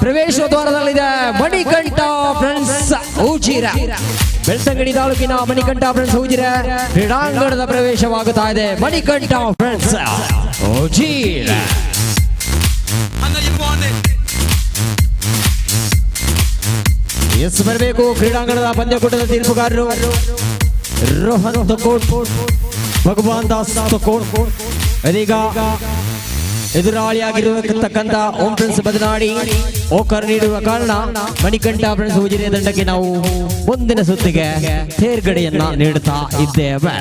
ಪ್ರವೇಶ ದ್ವಾರದಲ್ಲಿದೆ ಮಣಿಕಂಠ ಫ್ರೆಂಡ್ಸ್ ಉಜಿರೆ. ಬೆಳ್ತಂಗಡಿ ತಾಲೂಕಿನ ಮಣಿಕಂಠ ಫ್ರೆಂಡ್ಸ್ ಉಜಿರೆ ಕ್ರೀಡಾಂಗಣದ ಪ್ರವೇಶವಾಗುತ್ತಾ ಇದೆ. ಮಣಿಕಂಠ ಫ್ರೆಂಡ್ಸ್ ಉಜಿರೆ. ಎಸ್, ಬರಬೇಕು ಕ್ರೀಡಾಂಗಣದ ಪಂದ್ಯಕೂಟದ ತೀರ್ಪುಗಾರರು ರೋಹನ್ ತೊಕ್ಕೋಟ್, ಭಗವಾನ್ ದಾಸ್ ತೊಕ್ಕೋಟ್. ಇದೀಗ ಎದುರಾಳಿಯಾಗಿರತಕ್ಕಂತ ಓಂ ಫ್ರೆಂಡ್ಸ್ ಬದನಾಡಿ ಓಕರ್ ನೀಡುವ ಕಾರಣ ಮಣಿಕಂಠ ಫ್ರೆಂಡ್ಸ್ ಉಜಿರೆ ತಂಡಕ್ಕೆ ನಾವು ಮುಂದಿನ ಸುತ್ತಿಗೆ ತೇರ್ಗಡೆಯನ್ನ ನೀಡುತ್ತಾ ಇದ್ದೇವೆ.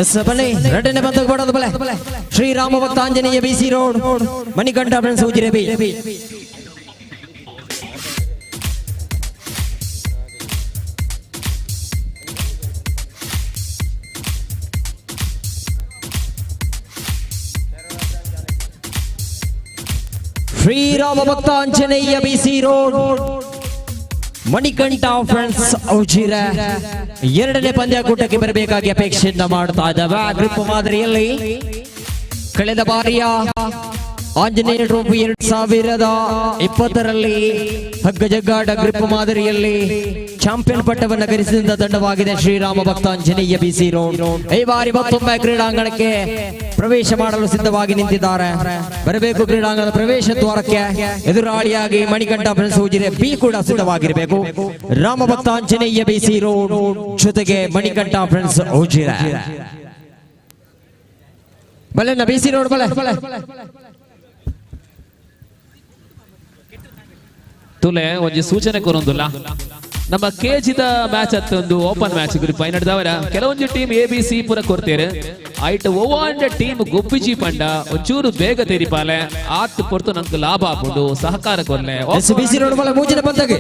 ಎಸ್, ಬನ್ನಿ ಎರಡನೇ ಬಂದ ಕೊಡೋದು ಬಲೆ. Shri Rama Bhakta Anjaneya B C road, Manikantha friends Ujire B. Shriram Bhakta Anjaneya BC road Manikanta friends Ujire ಎರಡನೇ ಪಂದ್ಯಕೂಟಕ್ಕೆ ಬರಬೇಕಾಗಿ ಅಪೇಕ್ಷೆಯನ್ನ ಮಾಡ್ತಾ ಇದ್ದಾವೆ. ಗ್ರೂಪ್ ಮಾದರಿಯಲ್ಲಿ ಕಳೆದ ಬಾರಿಯ ಆಂಜನೇಯ ಟ್ರೋಫಿ 2020ರಲ್ಲಿ ಹಗ್ಗಜಗ್ಗಾಟ ಗ್ರಿಪ್ ಮಾದರಿಯಲ್ಲಿ ಚಾಂಪಿಯನ್ ಪಟ್ಟವನ್ನು ಗರಿಸಿದ ತಂಡವಾಗಿದೆ ಶ್ರೀರಾಮ ಭಕ್ತ ಆಂಜನೇಯ ಬಿಸಿ ರೋಡ್. ಈ ಬಾರಿ ಮತ್ತೊಮ್ಮೆ ಕ್ರೀಡಾಂಗಣಕ್ಕೆ ಪ್ರವೇಶ ಮಾಡಲು ಸಿದ್ಧವಾಗಿ ನಿಂತಿದ್ದಾರೆ. ಬರಬೇಕು ಕ್ರೀಡಾಂಗಣದ ಪ್ರವೇಶ ದ್ವಾರಕ್ಕೆ. ಎದುರಾಳಿಯಾಗಿ ಮಣಿಕಂಠ ಫ್ರೆಂಡ್ಸ್ ಉಜಿರೆ ಬಿ ಕೂಡ ಸಿದ್ಧವಾಗಿರಬೇಕು. ರಾಮ ಭಕ್ತ ಆಂಜನೇಯ ಬಿಸಿ ರೋಡ್ ಜೊತೆಗೆ ಮಣಿಕಂಠ ಫ್ರೆಂಡ್ಸ್ ಉಜಿರೆ. ಬಲೆ ಬಿಸಿ ರೋಡ್ ಬಲೆ. ತುಲೆ ಒಂಜಿ ಸೂಚನೆ ಕೊರೊಂದುಲ್ಲ, ನಮ್ಮ ಕೆಜಿದ ಮ್ಯಾಚ್ ಅತ್ತೊಂದು ಓಪನ್ ಮ್ಯಾಚ್ ಗ್ರೂಪ್ ಐನಡ್ದವರ ಕೆಲವೊಂಜಿ ಟೀಮ್ ಎ ಬಿ ಸಿ ಪೂರ ಕೊಡ್ತೇರೆ. ಐಟ್ ಒವ್ವಾಂಡ ಟೀಮ್ ಗೊಬ್ಬಿಜಿ ಪಂಡ ಒಂಚೂರು ಬೇಗ ತೆರಿಪಾಲೆ ಆತ್ ಪೊರ್ತು ನಂಗೆ ಲಾಭ ಆಪುಂಡು, ಸಹಕಾರ ಕೊರ್ಲೆ. ಬಿಸಿ ರೋಡ್ ಬಲೆ ಮೂಜಿನ ಬಂದಾಗ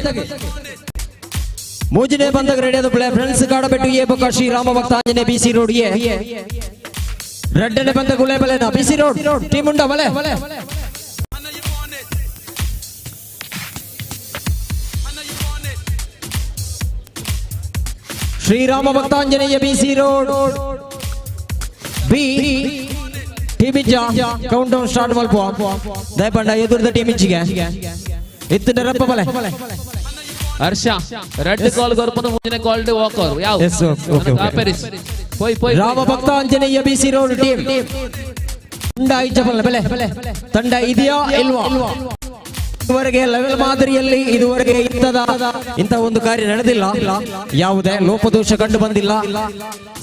ಮೂಜಿನೇ ಬಂದಾಗ ರೆಡಿ ಆದ ಪ್ಲೇ ಫ್ರೆಂಡ್ಸ್ ಕಾಡಬೆಟ್ಟು ಎ ಬೊಕ್ಕ Shri Rama Bhakta Anjaneya BC road A ರಡ್ಡನೆ ಬಂದ ಗುಲೆ ಬಲೆನಾ ಬಿಸಿ ರೋಡ್ ಟೀಮ್ ಉಂಡ ಬಲೆ. Shriram Bhaktanjaneya BC road B team ಇಜ್ಜ ಕೌಂಟ್ ಡೌನ್ ಸ್ಟಾರ್ಟ್ ಮಲ್ಪ ದಯಪಂಡ ಎದುರದ ಟೀಮ್ ಇಜ್ಜಿಗೆ ಇತ್ತಿನ ರಪ್ಪ ಬಲೆ. ಹರ್ಷ ರೆಡ್ ಕಾಲ್ ಗೊರ್ಪನ ಮುಂದಿನ ಕಾಲ್ ವಾಕ್ ಅವರು ಯಾವ ಪೋಯ್ ಪೋಯ್. Rama Bhakta Anjaneya BC road team ತಂಡ ಇಜ್ಜ ಬಲೆ ಬೆಲೆ ತಂಡ ಇದೆಯಾ ಇಲ್ವಾ? ಇದುವರೆಗೆ ಲೆವೆಲ್ ಮಾದರಿಯಲ್ಲಿ ಇದುವರೆಗೆ ಇಂಥ ಒಂದು ಕಾರ್ಯ ನಡೆದಿಲ್ಲ, ಯಾವುದೇ ಲೋಪದೋಷ ಕಂಡು ಬಂದಿಲ್ಲ.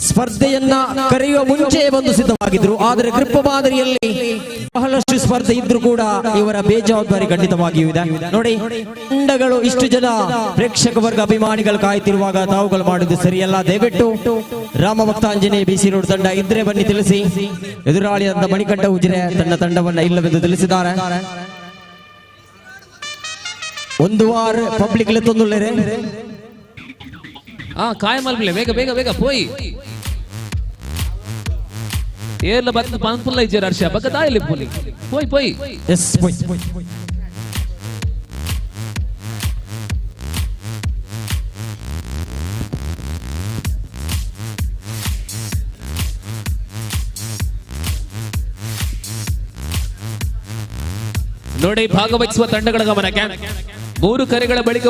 ಸ್ಪರ್ಧೆಯನ್ನ ಕರೆಯುವ ಮುಂಚೆಯೇ ಬಂದು ಸಿದ್ಧವಾಗಿದ್ರು. ಆದರೆ ಗ್ರಿಪ್ ಮಾದರಿಯಲ್ಲಿ ಬಹಳಷ್ಟು ಸ್ಪರ್ಧೆ ಇದ್ರೂ ಕೂಡ ಇವರ ಬೇಜವಾಬ್ದಾರಿ ಖಂಡಿತವಾಗಿಯೂ ಇದೆ. ನೋಡಿ, ತಂಡಗಳು ಇಷ್ಟು ಜನ ಪ್ರೇಕ್ಷಕ ವರ್ಗ ಅಭಿಮಾನಿಗಳು ಕಾಯ್ತಿರುವಾಗ ತಾವುಗಳು ಮಾಡುವುದು ಸರಿಯಲ್ಲ. ದಯವಿಟ್ಟು ರಾಮ ಭಕ್ತ ಆಂಜನೇಯ ಬಿಸಿ ರೋಡ್ ತಂಡ ಇದ್ರೆ ಬನ್ನಿ ತಿಳಿಸಿ. ಎದುರಾಳಿಯಾದ ಮಣಿಕಂಠ ಉಜಿರೆ ತನ್ನ ತಂಡವನ್ನ ಇಲ್ಲವೆಂದು ತಿಳಿಸಿದ್ದಾರೆ. ಒಂದು ವಾರ ಪಬ್ಲಿಕ್ ತೊಂದುಳ್ಳೇರೆ ಕಾಯ ಮಲ್ಪಲೆ ಬೇಗ ಬೇಗ ಬೇಗ ಪೋಯ್ ಏರ್ಲ ಬತ್ತ ಪನ್ಪುಲ್ಲ ಇಜ್ಜೆರ್ ಹರ್ಷ ಬಕ್ಕ ದಾಯಿಲಿ ಪೋಲಿ ಪೋಯ್ ಪೋಯ್. ಎಸ್ ಪೋಯ್. ನೋಡಿ, ಭಾಗವಹಿಸುವ ತಂಡಗಳ ಗಮನಕ್ಕೆ 3 ಕರೆಗಳ ಬಳಿಕ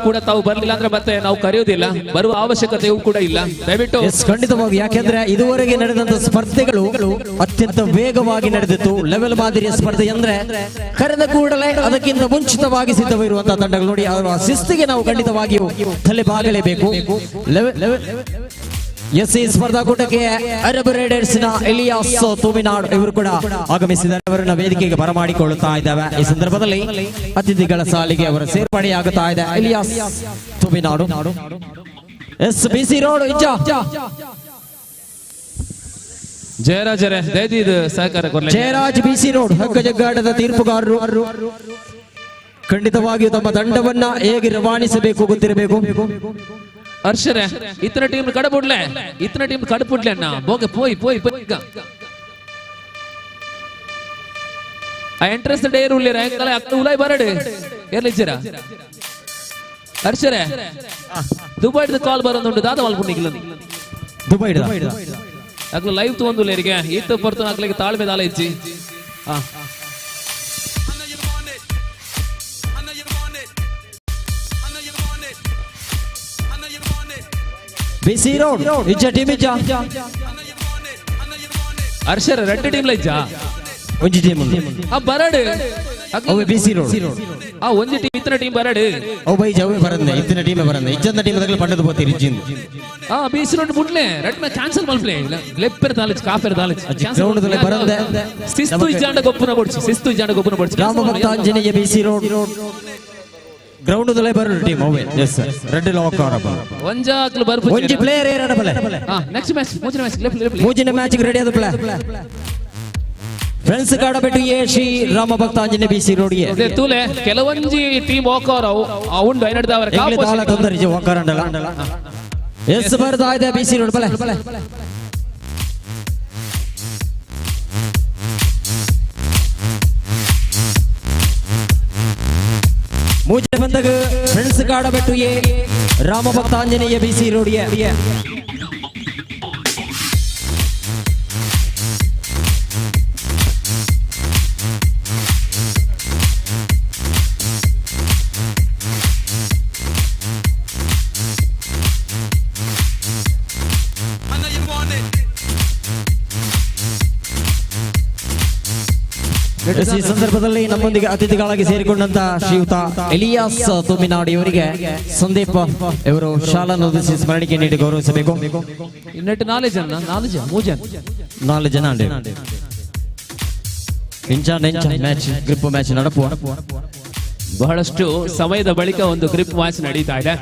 ಕೂಡ ತಾವು ಬರಲಿಲ್ಲ ಅಂದ್ರೆ ಮತ್ತೆ ನಾವು ಕರೆಯುವುದಿಲ್ಲ, ಬರುವ ಅವಶ್ಯಕತೆಯೂ ಕೂಡ ಇಲ್ಲ. ದಯವಿಟ್ಟು ಖಂಡಿತವಾಗಿ, ಯಾಕೆಂದ್ರೆ ಇದುವರೆಗೆ ನಡೆದಂತ ಸ್ಪರ್ಧೆಗಳು ಅತ್ಯಂತ ವೇಗವಾಗಿ ನಡೆದಿತ್ತು. ಲೆವೆಲ್ ಮಾದರಿಯ ಸ್ಪರ್ಧೆ ಅಂದ್ರೆ ಕರೆದ ಕೂಡಲೇ ಅದಕ್ಕಿಂತ ಮುಂಚಿತವಾಗಿ ಸಿದ್ಧವಿರುವಂತಹ ತಂಡಗಳು. ನೋಡಿ, ಅವರ ಶಿಸ್ತಿಗೆ ನಾವು ಖಂಡಿತವಾಗಿಯೂ ತಲೆ ಬಾಗಲೇಬೇಕು. ಎಸ್ ಈ ಸ್ಪರ್ಧಾಕೂಟಕ್ಕೆ ಅರಬ್ ರೈಡರ್ಸ್ ನ ಎಲಿಯಾಸ್ ತೂಮಿನಾಡ್ ಇವರು ಕೂಡ ಆಗಮಿಸಿದ್ದಾರೆ. ಅವರನ್ನ ವೇದಿಕೆಗೆ ಬರಮಾಡಿಕೊಳ್ಳುತ್ತಾ ಇದ್ದಾವೆ. ಈ ಸಂದರ್ಭದಲ್ಲಿ ಅತಿಥಿಗಳ ಸಾಲಿಗೆ ಅವರ ಸೇರ್ಪಡೆಯಾಗುತ್ತಾ ಇದೆ. Elias Thuminadu S BC road ಇಜ್ಜ ಜಯರಾಜರೇ ದಯದೀದ್ ಸಹಕಾರ ಕೊರ್ಲೆ. ಜಯರಾಜ್ ಬಿಸಿ ರೋಡ್ ಹಗ್ಗಜಗ್ಗಾಟದ ತೀರ್ಪುಗಾರರು ಖಂಡಿತವಾಗಿಯೂ ತಮ್ಮ ತಂಡವನ್ನ ಹೇಗೆ ರವಾನಿಸಬೇಕು ಗೊತ್ತಿರಬೇಕು. ಹರ್ಷರೇ ಇತನ ಟೀಮ್ ಕಡಬುಡ್ಲೆ, ಇತನ ಟೀಮ್ ಕಡಪುಡ್ಲೆ ಅಣ್ಣ ಬೋಗೆ ಪೋಯ್ ಪೋಯ್ ಪೋಯ್. ಆ ಎಂಟ್ರೆನ್ಸ್ ಡೇರ್ ಉಳ್ಳೇರ ಎಂಕಲ ಅಕ್ಕ ಉಲಾಯ್ ಬರಡು ಎರ್ಲಿಜ್ಜರ ಹರ್ಷರೇ ದುಬೈದ ಕಾಲ್ ಬರೋದುಂಟು ದಾದ ಮಲ್ಪುಂಡಿಗಿಲ್ಲ ದುಬೈ ಅಕ್ಲು ಲೈವ್ ತಗೊಂಡುಲ್ಲೇರಿಗೆ ಈತ ಪೊರ್ತುನ ಅಕ್ಲಿಗೆ ತಾಳ್ಮೆ ದಾಲ ಇಜ್ಜಿ. ಬಿಸಿ ರೋಡ್ ಇಜ್ಜ ಟೀಮ್ ಇಜ್ಜ ಹರ್ಷರ ರೆಡ್ ಟೀಮ್ ಇಜ್ಜ ಒಂಜಿ ಟೀಮ್ ಆ ಬರಡು ಅವೆ ಬಿಸಿ ರೋಡ್ ಆ ಒಂಜಿ ಟೀಮ್ ಇತ್ತನ ಟೀಮ್ ಬರಡು ಅವು ಬೈ ಜವೆ ಬರಂದೆ ಇತ್ತಿನ ಟೀಮ್ ಬರಂದೆ ಇಜ್ಜಂದ ಟೀಮ್ ದಗಲ ಪಂಡದ ಬೋತಿರಿ ಇಜ್ಜಿಂದ ಆ ಬಿಸಿ ರೋಡ್ ಬುಡ್ಲೆ ರೆಡ್ ಮ್ಯಾಚ್ ಕ್ಯಾನ್ಸಲ್ ಮಲ್ಪ್ಲೆ ಲೆಪ್ಪೆರ್ ತಾಲಚ್ ಕಾಫೆರ್ ತಾಲಚ್ ಗ್ರೌಂಡ್ ದಲ್ಲಿ ಬರಂದೆ ಶಿಸ್ತು ಇಜ್ಜಾಂಡ ಗೊಪ್ಪುನ ಬೊಡ್ಚಿ ಶಿಸ್ತು ಇಜ್ಜಾಂಡ ಗೊಪ್ಪುನ ಬೊಡ್ಚಿ ರಾಮ ಭಕ್ತ ಆಂಜನೇಯ ಬಿಸಿ ರೋಡ್ ಗ್ರೌಂಡ್ ದಲ್ಲಿ ಬರಡು ಟೀಮ್ ಅವೆ ಎಸ್ ರೆಡ್ ಲಾಕ್ ಆರಬ ಒಂಜಾಕ್ಲು ಬರ್ಪು ಒಂಜಿ ಪ್ಲೇಯರ್ ಏರಡ ಬಲೆ ನೆಕ್ಸ್ಟ್ ಮ್ಯಾಚ್ ಮೂಜಿನ ಮ್ಯಾಚ್ ಲೆಫ್ಟ್ ಲೆಫ್ಟ್ ಮೂಜಿನ ಮ್ಯಾಚ್ ಗೆ ರೆಡಿ ಆದ play friends Kadabettu A Shri Rama Bhakta Anjaneya BC road ಗೆ ತೂಲೆ ಕೆಲವೊಂಜಿ ಟೀಮ್ ವಾಕ್ ಅವರ್ ಅವು ಉಂಡು ಐನಡ್ದ ಅವರ ಎಂಗ್ಲೆ ದಾಲ ತೊಂದರೆ ಇಜ್ಜಿ ವಾಕ್ ಆರಂಡಲ ಎಸ್ ಬರ್ದ ಇದೆ ಬಿಸಿ ರೋಡ್ ಬಲೆ Kadabettu A, Ramabhakta Anjaneya BC road A. ಈ ಸಂದರ್ಭದಲ್ಲಿ ನಮ್ಮೊಂದಿಗೆ ಅತಿಥಿಗಳಾಗಿ ಸೇರಿಕೊಂಡಂತ ಶ್ರೀಯುತ ಎಲಿಯಾಸ್ ತುಮಿನಾಡಿ ಇವರಿಗೆ ಸಂದೀಪ್ ಇವರು ಶಾಲಾ ಒದಿಸಿ ಸ್ಮರಣಿಕೆ ನೀಡಿ ಗೌರವಿಸಬೇಕು. ಇನ್ನೆಟ್ಟು ನಾಲ್ಕು ಜನ, ನಾಲ್ಕು ಜನ, ಮೂರು ಜನ, ನಾಲ್ಕು ಜನ ಇಂಚ ನೆಂಚ ಮ್ಯಾಚ್ ಗ್ರಿಪ್ ಮ್ಯಾಚ್ ನಡಪುವ. ಬಹಳಷ್ಟು ಸಮಯದ ಬಳಿಕ ಒಂದು ಗ್ರಿಪ್ ಮ್ಯಾಚ್ ನಡೀತಾ ಇದೆ.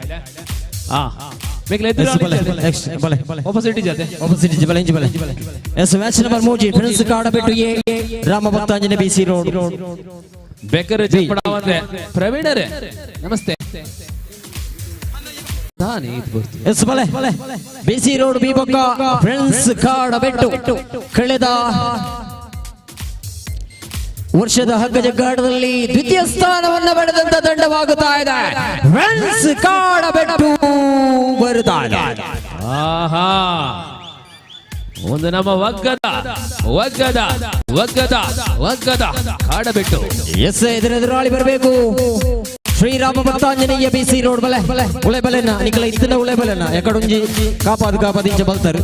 S match number 3 friends Kadabettu ಎ, ರಾಮಭಕ್ತಾಂಜನೆ ಬಿಸಿ ರೋಡ್. ಬೇಕರ್ ಜಪ್ಪಡವಂದ್ರೆ ಪ್ರವೀಣರೇ ನಮಸ್ತೆ. ಎಸ್ ಬಲೆ ಬಿಸಿ ರೋಡ್ ಬಿ ಬೊಕ್ಕ ಫ್ರೆಂಡ್ಸ್ ಕಾಡಬೆಟ್ಟು ಕಳೆದ ವರ್ಷದ ಹಗ್ಗ ಜಗ್ಗಾಟದಲ್ಲಿ ದ್ವಿತೀಯ ಸ್ಥಾನವನ್ನು ಪಡೆದಂತ ತಂಡವಾಗುತ್ತಾ ಇದೆ. ಫ್ರೆಂಡ್ಸ್ ಕಾಡಬೆಟ್ಟು ಬರುತ್ತಾ ಇದೆ. ಆಹಾ, ಒಂದು ನಮ್ಮ ಒಗ್ಗದ ಒಗ್ಗದ ಒಗ್ಗದ ಒಗ್ಗದ ಕಾಡಬೆಟ್ಟು. ಎಸ್ ಎದುರೆದುರಾಳಿ ಬರಬೇಕು. ಶ್ರೀರಾಮ ಭಕ್ತಾಂಜನೇಯ ಬಿಸಿ ರೋಡ್ ಬಲೆ ಉಳೆ ಬಲೆನ ನಿಕಲ ಇತ್ತಿನ ಉಳೆ ಬಲೆನ ಎಕಡುಂಜಿ ಕಾಪಾದ ಕಾಪಾದ ಇಂಚ ಬಲ್ತಾರೆ.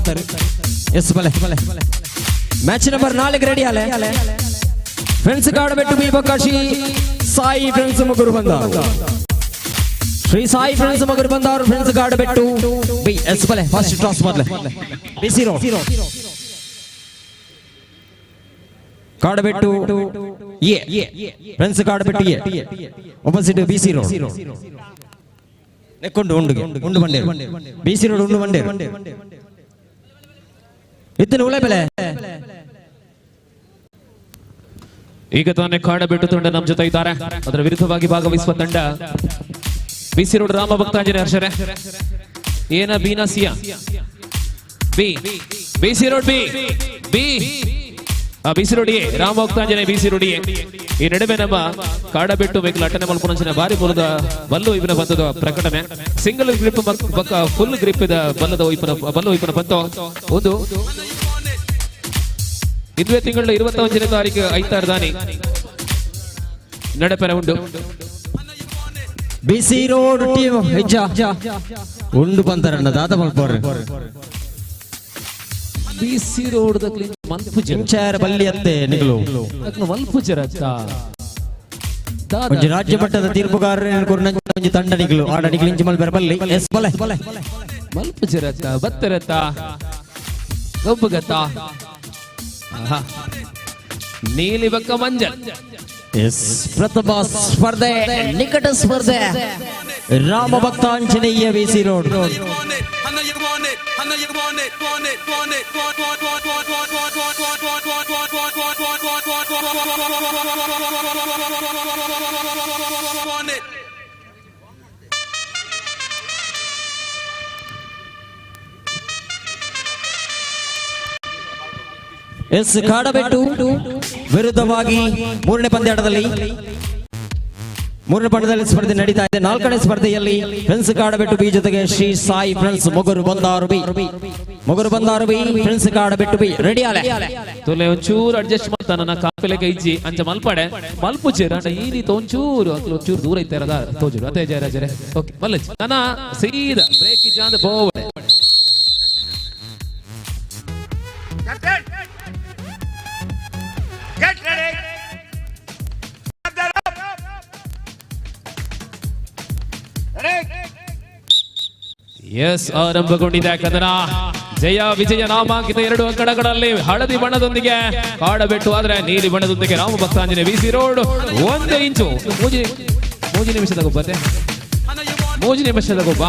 ಎಸ್ ಬಲೆ ಮ್ಯಾಚ್ ನಂಬರ್ 4 ರೆಡಿ ಆಲೆ. ಫ್ರೆಂಡ್ಸ್ ಕಾಡಬೆಟ್ಟು ಬಿ ಬೊಕ್ಕ ಶ್ರೀ ಸಾಯಿ ಫ್ರೆಂಡ್ಸ್ ಮಗುರು ಬಂದ ಶ್ರೀ ಸಾಯಿ ಫ್ರೆಂಡ್ಸ್ ಮಗುರು ಬಂದವರು ಫ್ರೆಂಡ್ಸ್ ಕಾಡಬೆಟ್ಟು ಬಿ. ಎಸ್ ಬಲೆ ಫಸ್ಟ್ ಟಾಸ್ ಮೊದಲೆ BC road Kadabettu A, friends Kadabettu A, opposite BC road. ನೆಕ್ಕೊಂಡು ಉಂಡುಗೆ ಉಂಡು ಬಂಡೇರು ಬಿಸಿ ರೋಡ್ ಉಂಡು ಬಂಡೇರು ಇತ್ತಿನ ಉಳೆ ಬೆಲೆ. ಈಗ ತಾನೇ ಕಾಡಬೆಟ್ಟು ತಂಡ ನಮ್ಮ ಜೊತೆ ಇದ್ದಾರೆ. ಅದರ ವಿರುದ್ಧವಾಗಿ ಭಾಗವಹಿಸುವ ತಂಡ ಬಿಸಿ ರೋಡ್ ರಾಮ ಭಕ್ತಾಂಜನೆ ಹರ್ಷರೇ. ಏನ ಬಿನ ಸಿಯಾ B BC road B B BC road A, Rama Bhaktanjane BC road A. ಈ ನಡುವೆ ನಮ್ಮ ಕಾಡಬೆಟ್ಟು ವೆಹಿಕಲ್ ಅಟನೆ ಮಲ್ಪುನಂಚಿನ ಬಾರಿ ಮೂಲದ ಬಲ್ಲು ಇವನ ಬಂದದ ಪ್ರಕಟಣೆ. ಸಿಂಗಲ್ ಗ್ರಿಪ್ ಬಕ್ಕ ಫುಲ್ ಗ್ರಿಪ್ ಇದ ಬಲ್ಲದ ಒಯ್ಪನ ಬಲ್ಲು ಒಯ್ಪನ ಬಂತು. ಒಂದು ಇದುವೇ ತಿಂಗಳ 21ನೇ ತಾರೀಕು 5 ದಾನಿ ನಡೆಪೆರ ಉಂಟು. ಬಿಸಿ ರೋಡ್ ಟೀಮ್ ಹೆಜ್ಜ ಉಂಡು ಬಂತಾರಣ್ಣ ದಾದ ಮಲ್ಪೋರ್ ಬಿಸಿ ರೋಡ್ ಇಂಚಾರ ಬಲ್ಲಿ ಅತ್ತೆ ನಿಗಲು ಮಲ್ಪುಜರ ಒಂಜಿ ರಾಜ್ಯ ಮಟ್ಟದ ತೀರ್ಪುಗಾರರ ಒಂಜಿ ತಂಡ ನಿಗಲು ಆಡ ನಿಗಲು ಇಂಚಿ ಮಲ್ಪೆರ ಬಲ್ಲಿ. ಎಸ್ ಬಲೆ ಮಲ್ಪುಜರತ್ತ ಬತ್ತರತ್ತ ಗೊಬ್ಬುಗತ್ತ ನೀಲಿ ಬಕ್ಕ ಮಂಜಲ್. ಎಸ್ ಪ್ರಥಮ ಸ್ಪರ್ಧೆ ನಿಕಟ ಸ್ಪರ್ಧೆ Rama Bhaktanjaneya BC road. S ಕಾಡಬೆಟ್ಟು ವಿರುದ್ಧವಾಗಿ ಮೂರನೇ ಪಂದ್ಯಾಟದಲ್ಲಿ ಮೂರನೇ ಪಂದ್ಯದಲ್ಲಿ ಸ್ಪರ್ಧೆ ನಡೀತಾ ಇದೆ. ನಾಲ್ಕನೇ ಸ್ಪರ್ಧೆಯಲ್ಲಿ ಫ್ರೆಂಡ್ಸ್ ಕಾಡಬೆಟ್ಟು ಬಿ ಜೊತೆಗೆ Shri Sai friends Mogaru Bandaru B, Mogaru Bandaru B, friends Kadabettu B ready ಆಲೆ. ತುಲೆ ಒಂಚೂರು ಅಡ್ಜಸ್ಟ್ ಮಾಡ್ತಾನ ನನ್ನ ಕಾಪಿಲೆ ಕೈಜಿ ಅಂಚ ಮಲ್ಪಡೆ ಮಲ್ಪುಜೇರ ಅಂಡ ಈ ರೀತಿ ಒಂಚೂರು ಅಕ್ಲು ಒಂಚೂರು ದೂರ ಇತ್ತಾರದ ತೋಜುರು ಅದೇ ಜಯರಾಜರೇ. ಓಕೆ ಮಲ್ಲಜ್ ನನ್ನ ಸೀದಾ ಬ್ರೇಕ್ ಇಜ್ಜ ಅಂದ ಬೋವಡೆ. ಎಸ್ ಆರಂಭಗೊಂಡಿದೆ ಕದನ. ಜಯ ವಿಜಯ ನಾಮಾಂಕಿತ ಎರಡು ಅಂಕಣಗಳಲ್ಲಿ ಹಳದಿ ಬಣ್ಣದೊಂದಿಗೆ ಕಾಡಬೆಟ್ಟು ಆದ್ರೆ ನೀಲಿ ಬಣ್ಣದೊಂದಿಗೆ ರಾಮ ಭಕ್ತಾಂಜನೆ ಬಿಸಿ ರೋಡ್. 1 ಇಂಚು ಮೂಜಿ ನಿಮಿಷದ ಗೊಬ್ಬತ್ತೆ ಮೂಜಿ ನಿಮಿಷದ ಗೊಬ್ಬ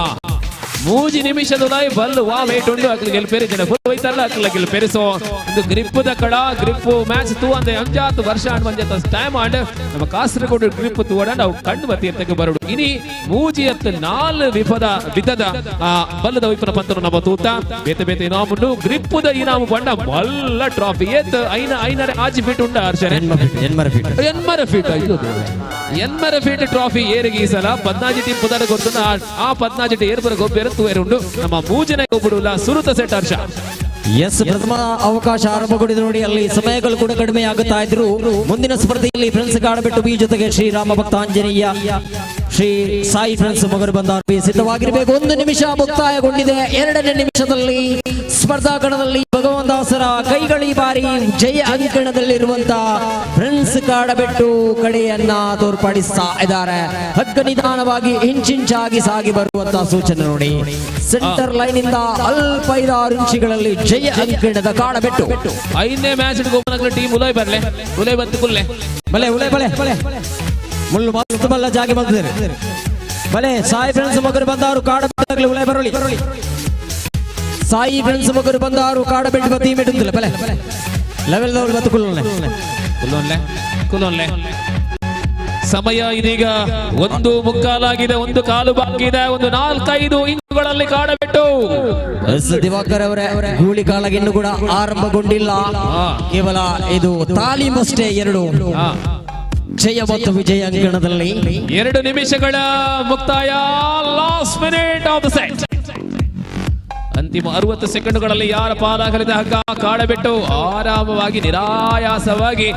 ಮೂಜಿ ನಿಮಿಷದ ಬಲ್ಲು ವಾ ವೇಟ್ ಉಂಡು ಅಕ್ಲು ಗೆಲ್ಪೇರಿ ಜನ ಫುಲ್ ಹೋಯ್ತಾರಲ್ಲ ಅಕ್ಲ ಗೆಲ್ಪೇರಿಸೋ ಇದು ಗ್ರಿಪ್ the ಕಡ ಗ್ರಿಪ್ ಮ್ಯಾಚ್ ತೂ ಅಂದೆ ಅಂಜಾತ್ ವರ್ಷ ಅಂಡ್ ಮಂಜಾತ್ ಟೈಮ್ ಅಂಡ್ ನಮ್ಮ ಕಾಸರಗೋಡು ಗ್ರಿಪ್ ತೂವಡ ನಾವು ಕಣ್ಣು ಬತ್ತಿ ಬರೋಡು. ಇನಿ ಮೂಜಿ ಅತ್ ನಾಲ್ ವಿಪದ ವಿಧದ ಬಲ್ಲದ ವೈಪನ ಪಂತನು ನಮ್ಮ ತೂತ ಬೇತೆ ಬೇತೆ ಇನಾಮುಂಡು ಗ್ರಿಪ್ಪುದ ಇನಾಮು ಬಣ್ಣ ಮಲ್ಲ ಟ್ರಾಫಿ ಏತ್ ಐನ ಐನರೆ ಆಜಿ ಫೀಟ್ ಉಂಡ ಹರ್ಷರೆ ಎನ್ಮರ ಫೀಟ್ ಅಯ್ಯೋ ದೇವರೇ. ಎನ್ಮರ ಫೀಟ್ ಟ್ರಾಫಿ ಏರಿಗೆ ಈ ಸಲ 14 ಟೀಮ್ ಪುದಾರ ಗೊತ್ತುಂಡು. ಆ 14 ಟೀಮ್ ಏರ್ಬರ ಗೊಬ್ಬರ ತೂವೇರು ಉಂಡು. ನಮ್ಮ ಮೂಜನೆ ಗೊಬ್ಬುಡುಲ್ಲ ಸುರುತ ಸೆಟ್ ಹರ್ಷ. ಎಸ್, ಪ್ರಥಮ ಅವಕಾಶ ಆರಂಭಗೊಂಡಿದೆ ನೋಡಿ. ಅಲ್ಲಿ ಸಮಯಗಳು ಕೂಡ ಕಡಿಮೆ ಆಗುತ್ತಾ ಇದ್ರು. ಮುಂದಿನ ಸ್ಪರ್ಧೆಯಲ್ಲಿ ಫ್ರೆಂಡ್ಸ್ ಕಾಡಬೆಟ್ಟು ಬಿ ಜೊತೆಗೆ ಶ್ರೀರಾಮ ಭಕ್ತಾಂಜನೇಯ ಶ್ರೀ ಸಾಯಿ ಫ್ರೆಂಡ್ಸ್ ಮೊಗರು ಬಂದ ಸಿದ್ಧವಾಗಿರಬೇಕು. 1 ನಿಮಿಷ ಮುಕ್ತಾಯಗೊಂಡಿದೆ. 2ನೇ ನಿಮಿಷದಲ್ಲಿ ಸ್ಪರ್ಧಾಗಣದಲ್ಲಿ ಭಗವಂತದಾಸರ ಕೈಗಳಿ ಬಾರಿ ಜಯ ಅಂಕಣದಲ್ಲಿರುವಂತಹ ಫ್ರೆಂಡ್ಸ್ ಕಾಡಬೆಟ್ಟು ಕಡೆಯನ್ನ ತೋರ್ಪಡಿಸ್ತಾ ಇದ್ದಾರೆ. ಹಗ್ಗ ನಿಧಾನವಾಗಿ ಇಂಚಿಂಚಾಗಿ ಸಾಗಿ ಬರುವಂತಹ ಸೂಚನೆ ನೋಡಿ. ಸೆಂಟರ್ ಲೈನ್ ಇಂದ ಅಲ್ಪ 5-6 ಇಂಚುಗಳಲ್ಲಿ ಜಯ ಅಂಕಣದ ಕಾಡಬೆಟ್ಟು. 5ನೇ ಮ್ಯಾಚ್ ಗೋಪನಗರ ಟೀಮ್ ಉಲೈ ಬರ್ಲೆ, ಉಲೈ ಬಂತು ಕುಲ್ಲೆ ಬಲೆ ಉಲೈ ಬಲೆ ಬಲೆ ಮುಳ್ಳು ಮಸ್ತ್ ಬಲ್ಲ ಜಾಗೆ ಬಂದಿದ್ದಾರೆ. ಬಲೆ ಸಾಯಿ ಫ್ರೆಂಡ್ಸ್ ಮಗರು ಬಂದವರು ಕಾಡಬೆಟ್ಟು ಉಲೈ ಬರಲಿ. ಸಾಯಿ ಫ್ರೆಂಡ್ಸ್ ಮಗರು ಬಂದವರು ಕಾಡಬೆಟ್ಟು ಬತ್ತಿ ಮೆಟ್ಟುತ್ತಿಲ್ಲ. ಬಲೆ ಲೆವೆಲ್ ದೌಲ್ ಬತ್ತು ಕುಲ್ಲೋನೆ ಕುಲ್ಲೋನ್ಲೆ ಕುಲ್ಲೋನ್ಲೆ. ಸಮಯ ಇದೀಗ 1:45 ಆಗಿದೆ. 1 ಕಾಲು ಬಾಕಿ ಇದೆ. ಒಂದು 4-5 ಇಂಚುಗಳಲ್ಲಿ ಕಾಡಬೆಟ್ಟು. ಎಸ್ ದಿವಾಕರ್ ಅವರೇ, ಗೂಳಿ ಕಾಲಗಿನ್ನು ಕೂಡ ಆರಂಭಗೊಂಡಿಲ್ಲ. ಕೇವಲ ಇದು ತಾಲೀಮಷ್ಟೇ. 2 ಜಯ ಮತ್ತು ವಿಜಯ ಅಂಕಣದಲ್ಲಿ 2 ನಿಮಿಷಗಳ ಮುಕ್ತಾಯ. Last minute of the set. ಅಂತಿಮ 60 ಸೆಕೆಂಡುಗಳಲ್ಲಿ ಯಾರ ಪಾಲಾಗಲಿದೆ ಹಗ್ಗ? ಕಾಡಬೆಟ್ಟು ಆರಾಮವಾಗಿ ನಿರಾಯಾಸವಾಗಿ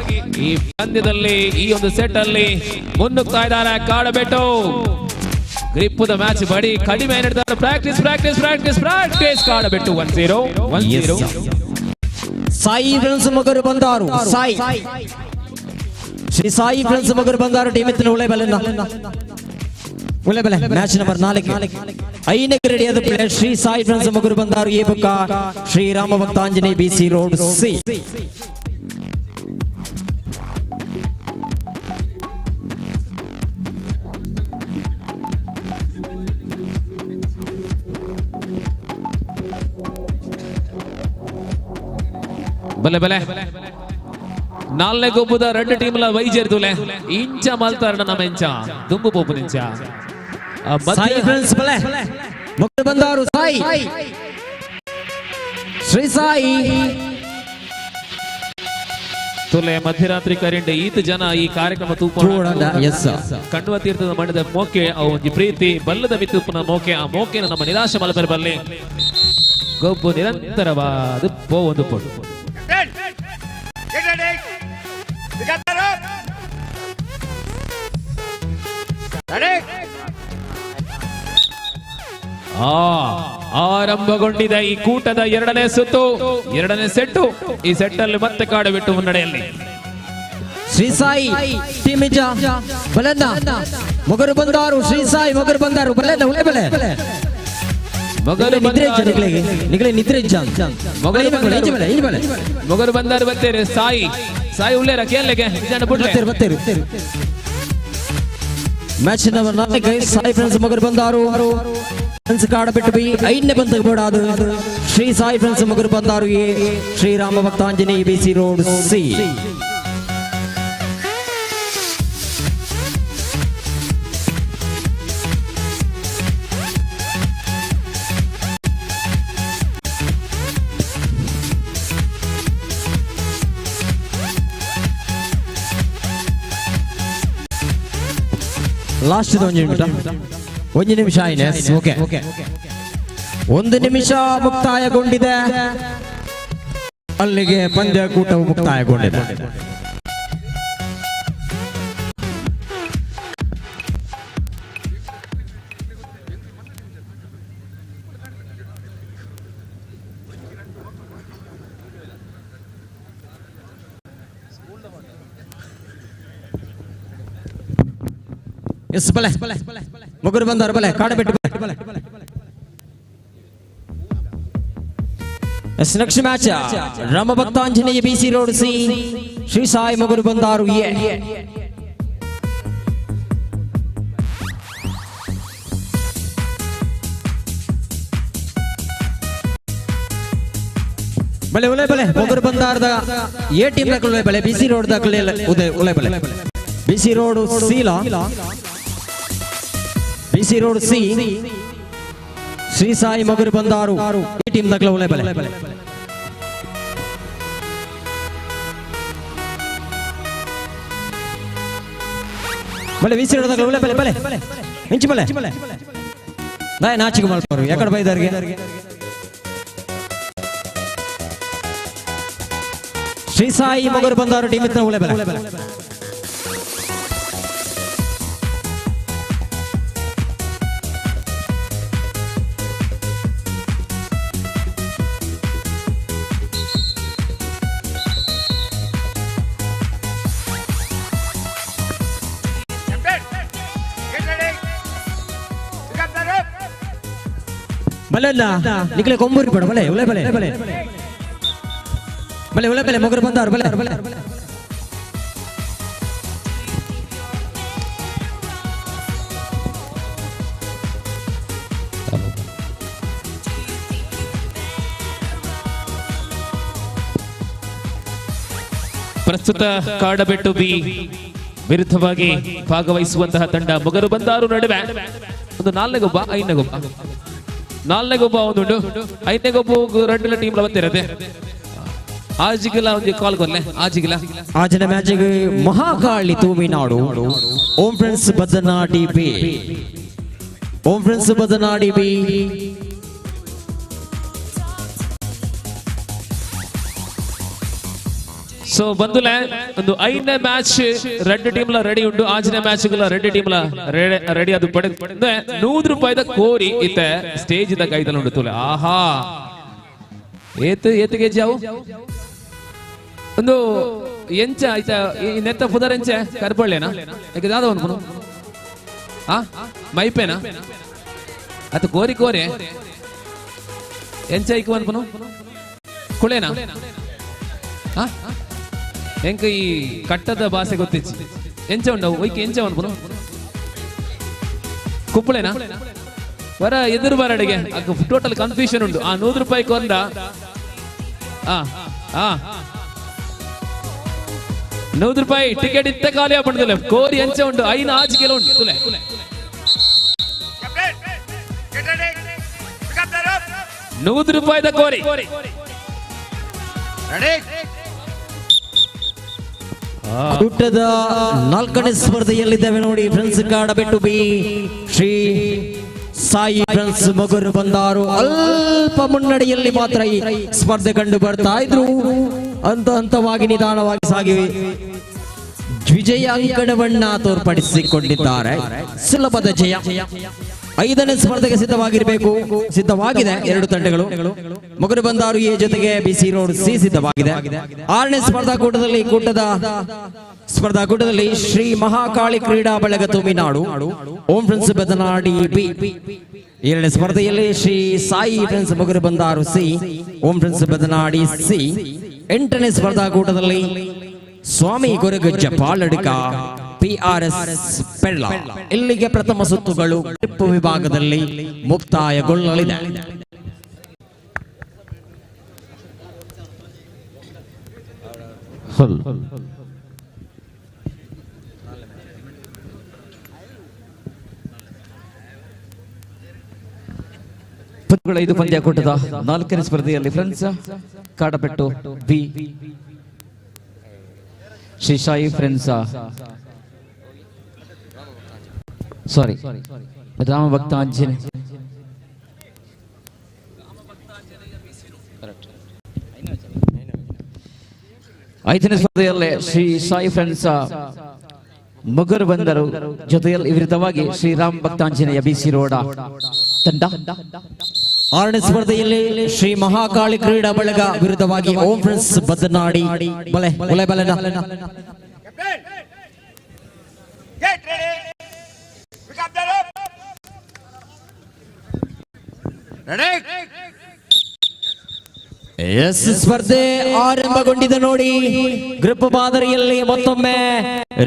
ಈ ಪಂದ್ಯದಲ್ಲಿ ಈ ಒಂದು ಸೆಟ್ ಅಲ್ಲಿ ಮುನ್ನುಗ್ತಾ ಇದ್ದಾರೆ ಕಾಡಬೆಟ್ಟು. ಗ್ರಿಪ್ಪುದ ಮ್ಯಾಚ್ ಬಡಿ ಕಡಿಮೆ ನೀಡಿದ್ದಾರೆ. Practice practice practice practice. Kadabettu 1-0 1-0. Sai friends ಮಗರು ಬಂದಾರು. ಸಾಯಿ ಶ್ರೀ ಸಾಯಿ ಫ್ರೆಂಡ್ಸ್ ಮಗರು ಬಂದಾರು ಟೀಮ್ ಇತ್ತಿನ ಉಳೆ ಬಲೆ ಉಳೆ ಬಲೆ ಮ್ಯಾಚ್ ನಂಬರ್ 4 5ನೇ ರೆಡಿಯಾದ ಪ್ಲೇಯರ್ ಶ್ರೀ ಸಾಯಿ ಫ್ರೆಂಡ್ಸ್ ಮಗರು ಬಂದಾರು. ಎ ಬುಕ್ಕ Shri Rama Bhaktanjaneya B C road C. ಬಲೆ ಬಲೆ ನಾಲ್ನೇ ಗೊಬ್ಬದ ರೆಡ್ ಟೀಮ್ ಲ ವೈಜೇರ್ತುಲೆ ಇಂಚ ಮಲ್ತಾರಣ ನಮ್ಮ ಇಂಚ ದುಂಬು ಪೋಪು ನಿಂಚ. ಸಾಯಿ ಫ್ರೆಂಡ್ಸ್ ಬಲೆ ಮಗರು ಬಂದಾರು. ಸಾಯಿ ಶ್ರೀ ಸಾಯಿ ತುಲೆ ಮಧ್ಯರಾತ್ರಿ ಕರೆಂಡ್ ಈತ ಜನ ಈ ಕಾರ್ಯಕ್ರಮ ತೂಪೋಣ. ಎಸ್, ಕಂಡುವ ತೀರ್ಥದ ಮಣ್ಣದ ಮೋಕೆ ಒಂಜಿ ಪ್ರೀತಿ ಬಲ್ಲದ ಮಿತ್ತುಪ್ಪನ ಮೋಕೆ. ಆ ಮೋಕೆನ ನಮ್ಮ ನಿರಾಶೆ ಮಲಬರ ಬಲ್ಲೆ ಗೊಬ್ಬು ನಿರಂತರವಾದ ಪೋ ಒಂದು ಪೋಡು. ಆರಂಭಗೊಂಡಿದೆ ಈ ಕೂಟದ 2ನೇ ಸುತ್ತು, 2ನೇ ಸೆಟ್ಟು. ಈ ಸೆಟ್ ಅಲ್ಲಿ ಮತ್ತೆ ಕಾಡಬೆಟ್ಟು ಮುನ್ನಡೆಯಲ್ಲಿ. ಶ್ರೀ ಸಾಯಿ ಟೀಮಿಜ ಬಲನ್ನ ಮೊಗರು ಬಂದಾರು. ಶ್ರೀ ಸಾಯಿ ಮೊಗರು ಬಂದಾರು. ಬಲನ್ನ ಉಳೆ ಬಲೆ ಮೊಗರು ನಿದ್ರೆ ನಿಗಲೆ ನಿದ್ರೆ ಮೊಗರು ಬಂದಾರು ಬತ್ತೇರೆ. ಸಾಯಿ ಸಾಯಿ ಉಳ್ಳೇರ ಕೇಳಲಿಕ್ಕೆ ಬತ್ತೇರು ಬತ್ತೇರು. ಮ್ಯಾಚ್ ನಂಬರ್ 4 ಸಾಯಿ ಫ್ರೆಂಡ್ಸ್ ಮೊಗರು ಬಂದಾರು. ಫ್ರೆಂಡ್ಸ್ ಕಾಡಬೆಟ್ಟು ಬಿ 5ನೇ ಬಂದ ಶ್ರೀ ಸಾಯಿ ಫ್ರೆಂಡ್ಸ್ ಮೊಗರು ಬಂದಾರು. A Shri Rama Bhaktanjaneya B C road C. Last ಒಂದು ನಿಮಿಷ, 1 ನಿಮಿಷ ಆಯ್ನೆ. ಓಕೆ, 1 ನಿಮಿಷ ಮುಕ್ತಾಯಗೊಂಡಿದೆ. ಅಲ್ಲಿಗೆ ಪಂದ್ಯಕೂಟವು ಮುಕ್ತಾಯಗೊಂಡಿದೆ. ಎಸ್ ಬಲೆ ಮೊಗರು ಬಂದಾರು. ಬಲೆ ಕಾಡಬೆಟ್ಟು ಬಲೆ. Yes, next match Rama Bhaktanjaneya B C road C Shri Sai Mogaru Bandaru A. ಬಲೆ ಉಲೆ ಬಲೆ ಮೊಗರು ಬಂದಾರದ ಎ ಟೀಮ್ ದಾಖಲೆ ಬಲೆ ಬಿ ಸಿ ರೋಡ್ ದಾಖಲೆ ಉಲೆ ಬಲೆ B C road ಸೀಲಾ B C road C Shri Sai Mogaru Bandaru A team ದಾಖಲೆ ಉಲೆ ಬಲೆ. ಬಲೆ BC road ಉಲೆ ಬಲೆ ಬಲೆ ಇಂಚಿ ಬಲೆ ದಾಯ ನಾಚಿಗೆ ಮಲ್ಪರು ಎಕಡೆ ಬೈದಾರಿಗೆ ಶ್ರೀ ಸಾಯಿ ಮೊಗರು ಬಂದವರು ಟೀಮ್ ಇತ್ರ ಉಲೆ ಬಲೆ ಬಲೆಲ್ಲ ನಿಕ್ಲೆ ಕೊಂಬೂರಿ ಬೇಡ ಬಲೆ ಉಲೆ ಬಲೆ ಬಲೆ ಬಲೆ ಉಲೆ ಬಲೆ ಮೊಗರು ಬಂದವರು ಬಲೆ ಬಲೆ ಪ್ರಸ್ತುತ ಕಾಡಬೆಟ್ಟು ಬಿ ವಿರುದ್ಧವಾಗಿ ಭಾಗವಹಿಸುವಂತಹ ತಂಡ ಮೊಗರು ಬಂದಾರು ನಡುವೆ ಒಂದು ನಾಲ್ನೇ ಗೊಬ್ಬ ಐದನೇ ಗೊಬ್ಬ ನಾಲ್ನೇ ಗೊಬ್ಬ ಒಂದುಂಡು ಐದನೇ ಗೊಬ್ಬ ರಡ್ಡಲ ಟೀಮ್ ಬಂದಿರತ್ತೆ ಆಜಿಗಿಲ್ಲ ಒಂದು ಕಾಲ್ ಕೊಲ್ಲೆ ಆಜಿಗಿಲ್ಲ ಆಜಿನ ಮ್ಯಾಚಿಗೆ Mahakali Thuminadu Om friends Badanadi B Om friends Badanadi B so ಬಂದುಲೆ ಒಂದು ಐದನೇ ಮ್ಯಾಚ್ ರೆಡ್ ಟೀಮ್ ಲ ರೆಡಿ ಉಂಟು ಆಜಿನ ಮ್ಯಾಚ್ ರೆಡ್ ಟೀಮ್ ಲ ರೆಡಿ ಅದು ಪಡೆ 100 ರೂಪಾಯಿದ ಕೋರಿ ಇತ್ತೆ ಸ್ಟೇಜ್ ಇದ್ದ ಕೈದಲ್ಲಿ ಉಂಟು ತುಲೆ ಆಹಾ ಏತ್ ಏತ್ ಕೆಜಿ ಅವು ಒಂದು ಎಂಚ ಆಯ್ತಾ ಈ ನೆತ್ತ ಪುದರ್ ಎಂಚೆ ಕರ್ಬಳ್ಳೆನಾ ಯಾಕೆ ದಾದ ಒಂದು ಆ ಮೈಪೇನಾ ಅದು ಕೋರಿ ಕೋರಿ ಎಂಚ ಐಕು ಅನ್ಪನು ಕುಳೇನಾ ಆ ಎಂಕ ಈ ಕಟ್ಟದ ಭಾಷೆ ಗೊತ್ತಿಚ್ಚಿ ಎಂಚ ಉಂಡವು ಒಯ್ಕೆ ಎಂಚ ಅನ್ಪನು ಕುಪ್ಪಳೇನಾ ವರ ಎದುರು ಬರಡಿಗೆ ಟೋಟಲ್ ಕನ್ಫ್ಯೂಷನ್ ಉಂಟು ಆ 100 ರೂಪಾಯಿ ಕೊಂದ ಆ ಆ 100 ರೂಪಾಯಿ ಟಿಕೆಟ್ ಇತ್ತ ಖಾಲಿ ಆಗ್ಬಿಡ್ತಲೆ ಕೋರಿ ಎಂಚ ಉಂಟು ಐನ ಆಚಿಕೆಲ್ಲ ಉಂಟು ತುಲೆ 100 ರೂಪಾಯಿದ ಕೋರಿ ಕೂಟದ ನಾಲ್ಕನೇ ಸ್ಪರ್ಧೆಯಲ್ಲಿದ್ದೇವೆ ನೋಡಿ friends Kadabettu B Shri Sai friends Mogaru Bandaru ಅಲ್ಪ ಮುನ್ನಡೆಯಲ್ಲಿ ಮಾತ್ರ ಈ ಸ್ಪರ್ಧೆ ಕಂಡು ಬರ್ತಾ ಇದ್ರು. ಹಂತ ಹಂತವಾಗಿ ನಿಧಾನವಾಗಿ ಸಾಗಿವೆ ವಿಜಯ ಅಂಕಣವನ್ನ ತೋರ್ಪಡಿಸಿಕೊಂಡಿದ್ದಾರೆ. ಸುಲಭದ ಜಯ. ಐದನೇ ಸ್ಪರ್ಧೆಗೆ ಸಿದ್ಧವಾಗಿರಬೇಕು. ಸಿದ್ಧವಾಗಿದೆ ಎರಡು ತಂಡಗಳು. ಮೊಗರು ಬಂದಾರು ಎ ಜೊತೆಗೆ ಬಿಸಿ ರೋಡ್ ಸಿ ಸಿದ್ಧವಾಗಿದೆ. ಆರನೇ ಸ್ಪರ್ಧಾಕೂಟದಲ್ಲಿ ಕೂಟದ ಸ್ಪರ್ಧಾಕೂಟದಲ್ಲಿ ಶ್ರೀ ಮಹಾಕಾಳಿ ಕ್ರೀಡಾ ಬಳಗ ತುಮಿನಾಡು ಓಂ ಫ್ರೆಂಡ್ಸ್ ಬದನಾಡಿ ಬಿ. ಏಳನೇ ಸ್ಪರ್ಧೆಯಲ್ಲಿ Shri Sai friends Mogaru Bandaru C, Om friends Badanadi C. ಎಂಟನೇ ಸ್ಪರ್ಧಾಕೂಟದಲ್ಲಿ ಸ್ವಾಮಿ ಗೊರಗಜ್ಜ ಪಾಲಡ್ಕ ಪಿಆರ್ಎಸ್ ಪೆಳ್ಳ. ಇಲ್ಲಿಗೆ ಪ್ರಥಮ ಸುತ್ತುಗಳು ಟಿಪ್ಪು ವಿಭಾಗದಲ್ಲಿ ಮುಕ್ತಾಯಗೊಳ್ಳಲಿದೆ. ಐದು ಪಂದ್ಯಾಕೂಟದ ನಾಲ್ಕನೇ ಸ್ಪರ್ಧೆಯಲ್ಲಿ friends Kadabettu B Shri Sai friends sorry Rama Bhakta Anjaneya ಐದನೇ ಸ್ಪರ್ಧೆಯಲ್ಲಿ ಶ್ರೀ ಸಾಯಿ ಫ್ರೆಂಡ್ಸ್ ಮೊಗರು ಬಂದರು ಜೊತೆಯಲ್ಲಿ ವಿರುದ್ಧವಾಗಿ ಶ್ರೀರಾಮ್ ಭಕ್ತಾಂಜನೇಯ ಬಿಸಿ ರೋಡ ತಂಡ. ಆರನೇ ಸ್ಪರ್ಧೆಯಲ್ಲಿ ಶ್ರೀ ಮಹಾಕಾಳಿ ಕ್ರೀಡಾ ಬಳಗ ವಿರುದ್ಧವಾಗಿ ಓಂ ಫ್ರೆಂಡ್ಸ್ ಬದನಾಡಿ ಬಲೆ ಬಲೆ ಬಲೆ. ಎಸ್ ಸ್ಪರ್ಧೆ ಆರಂಭಗೊಂಡಿದೆ ನೋಡಿ. ಗ್ರೂಪ್ ಮಾದರಿಯಲ್ಲಿ ಮತ್ತೊಮ್ಮೆ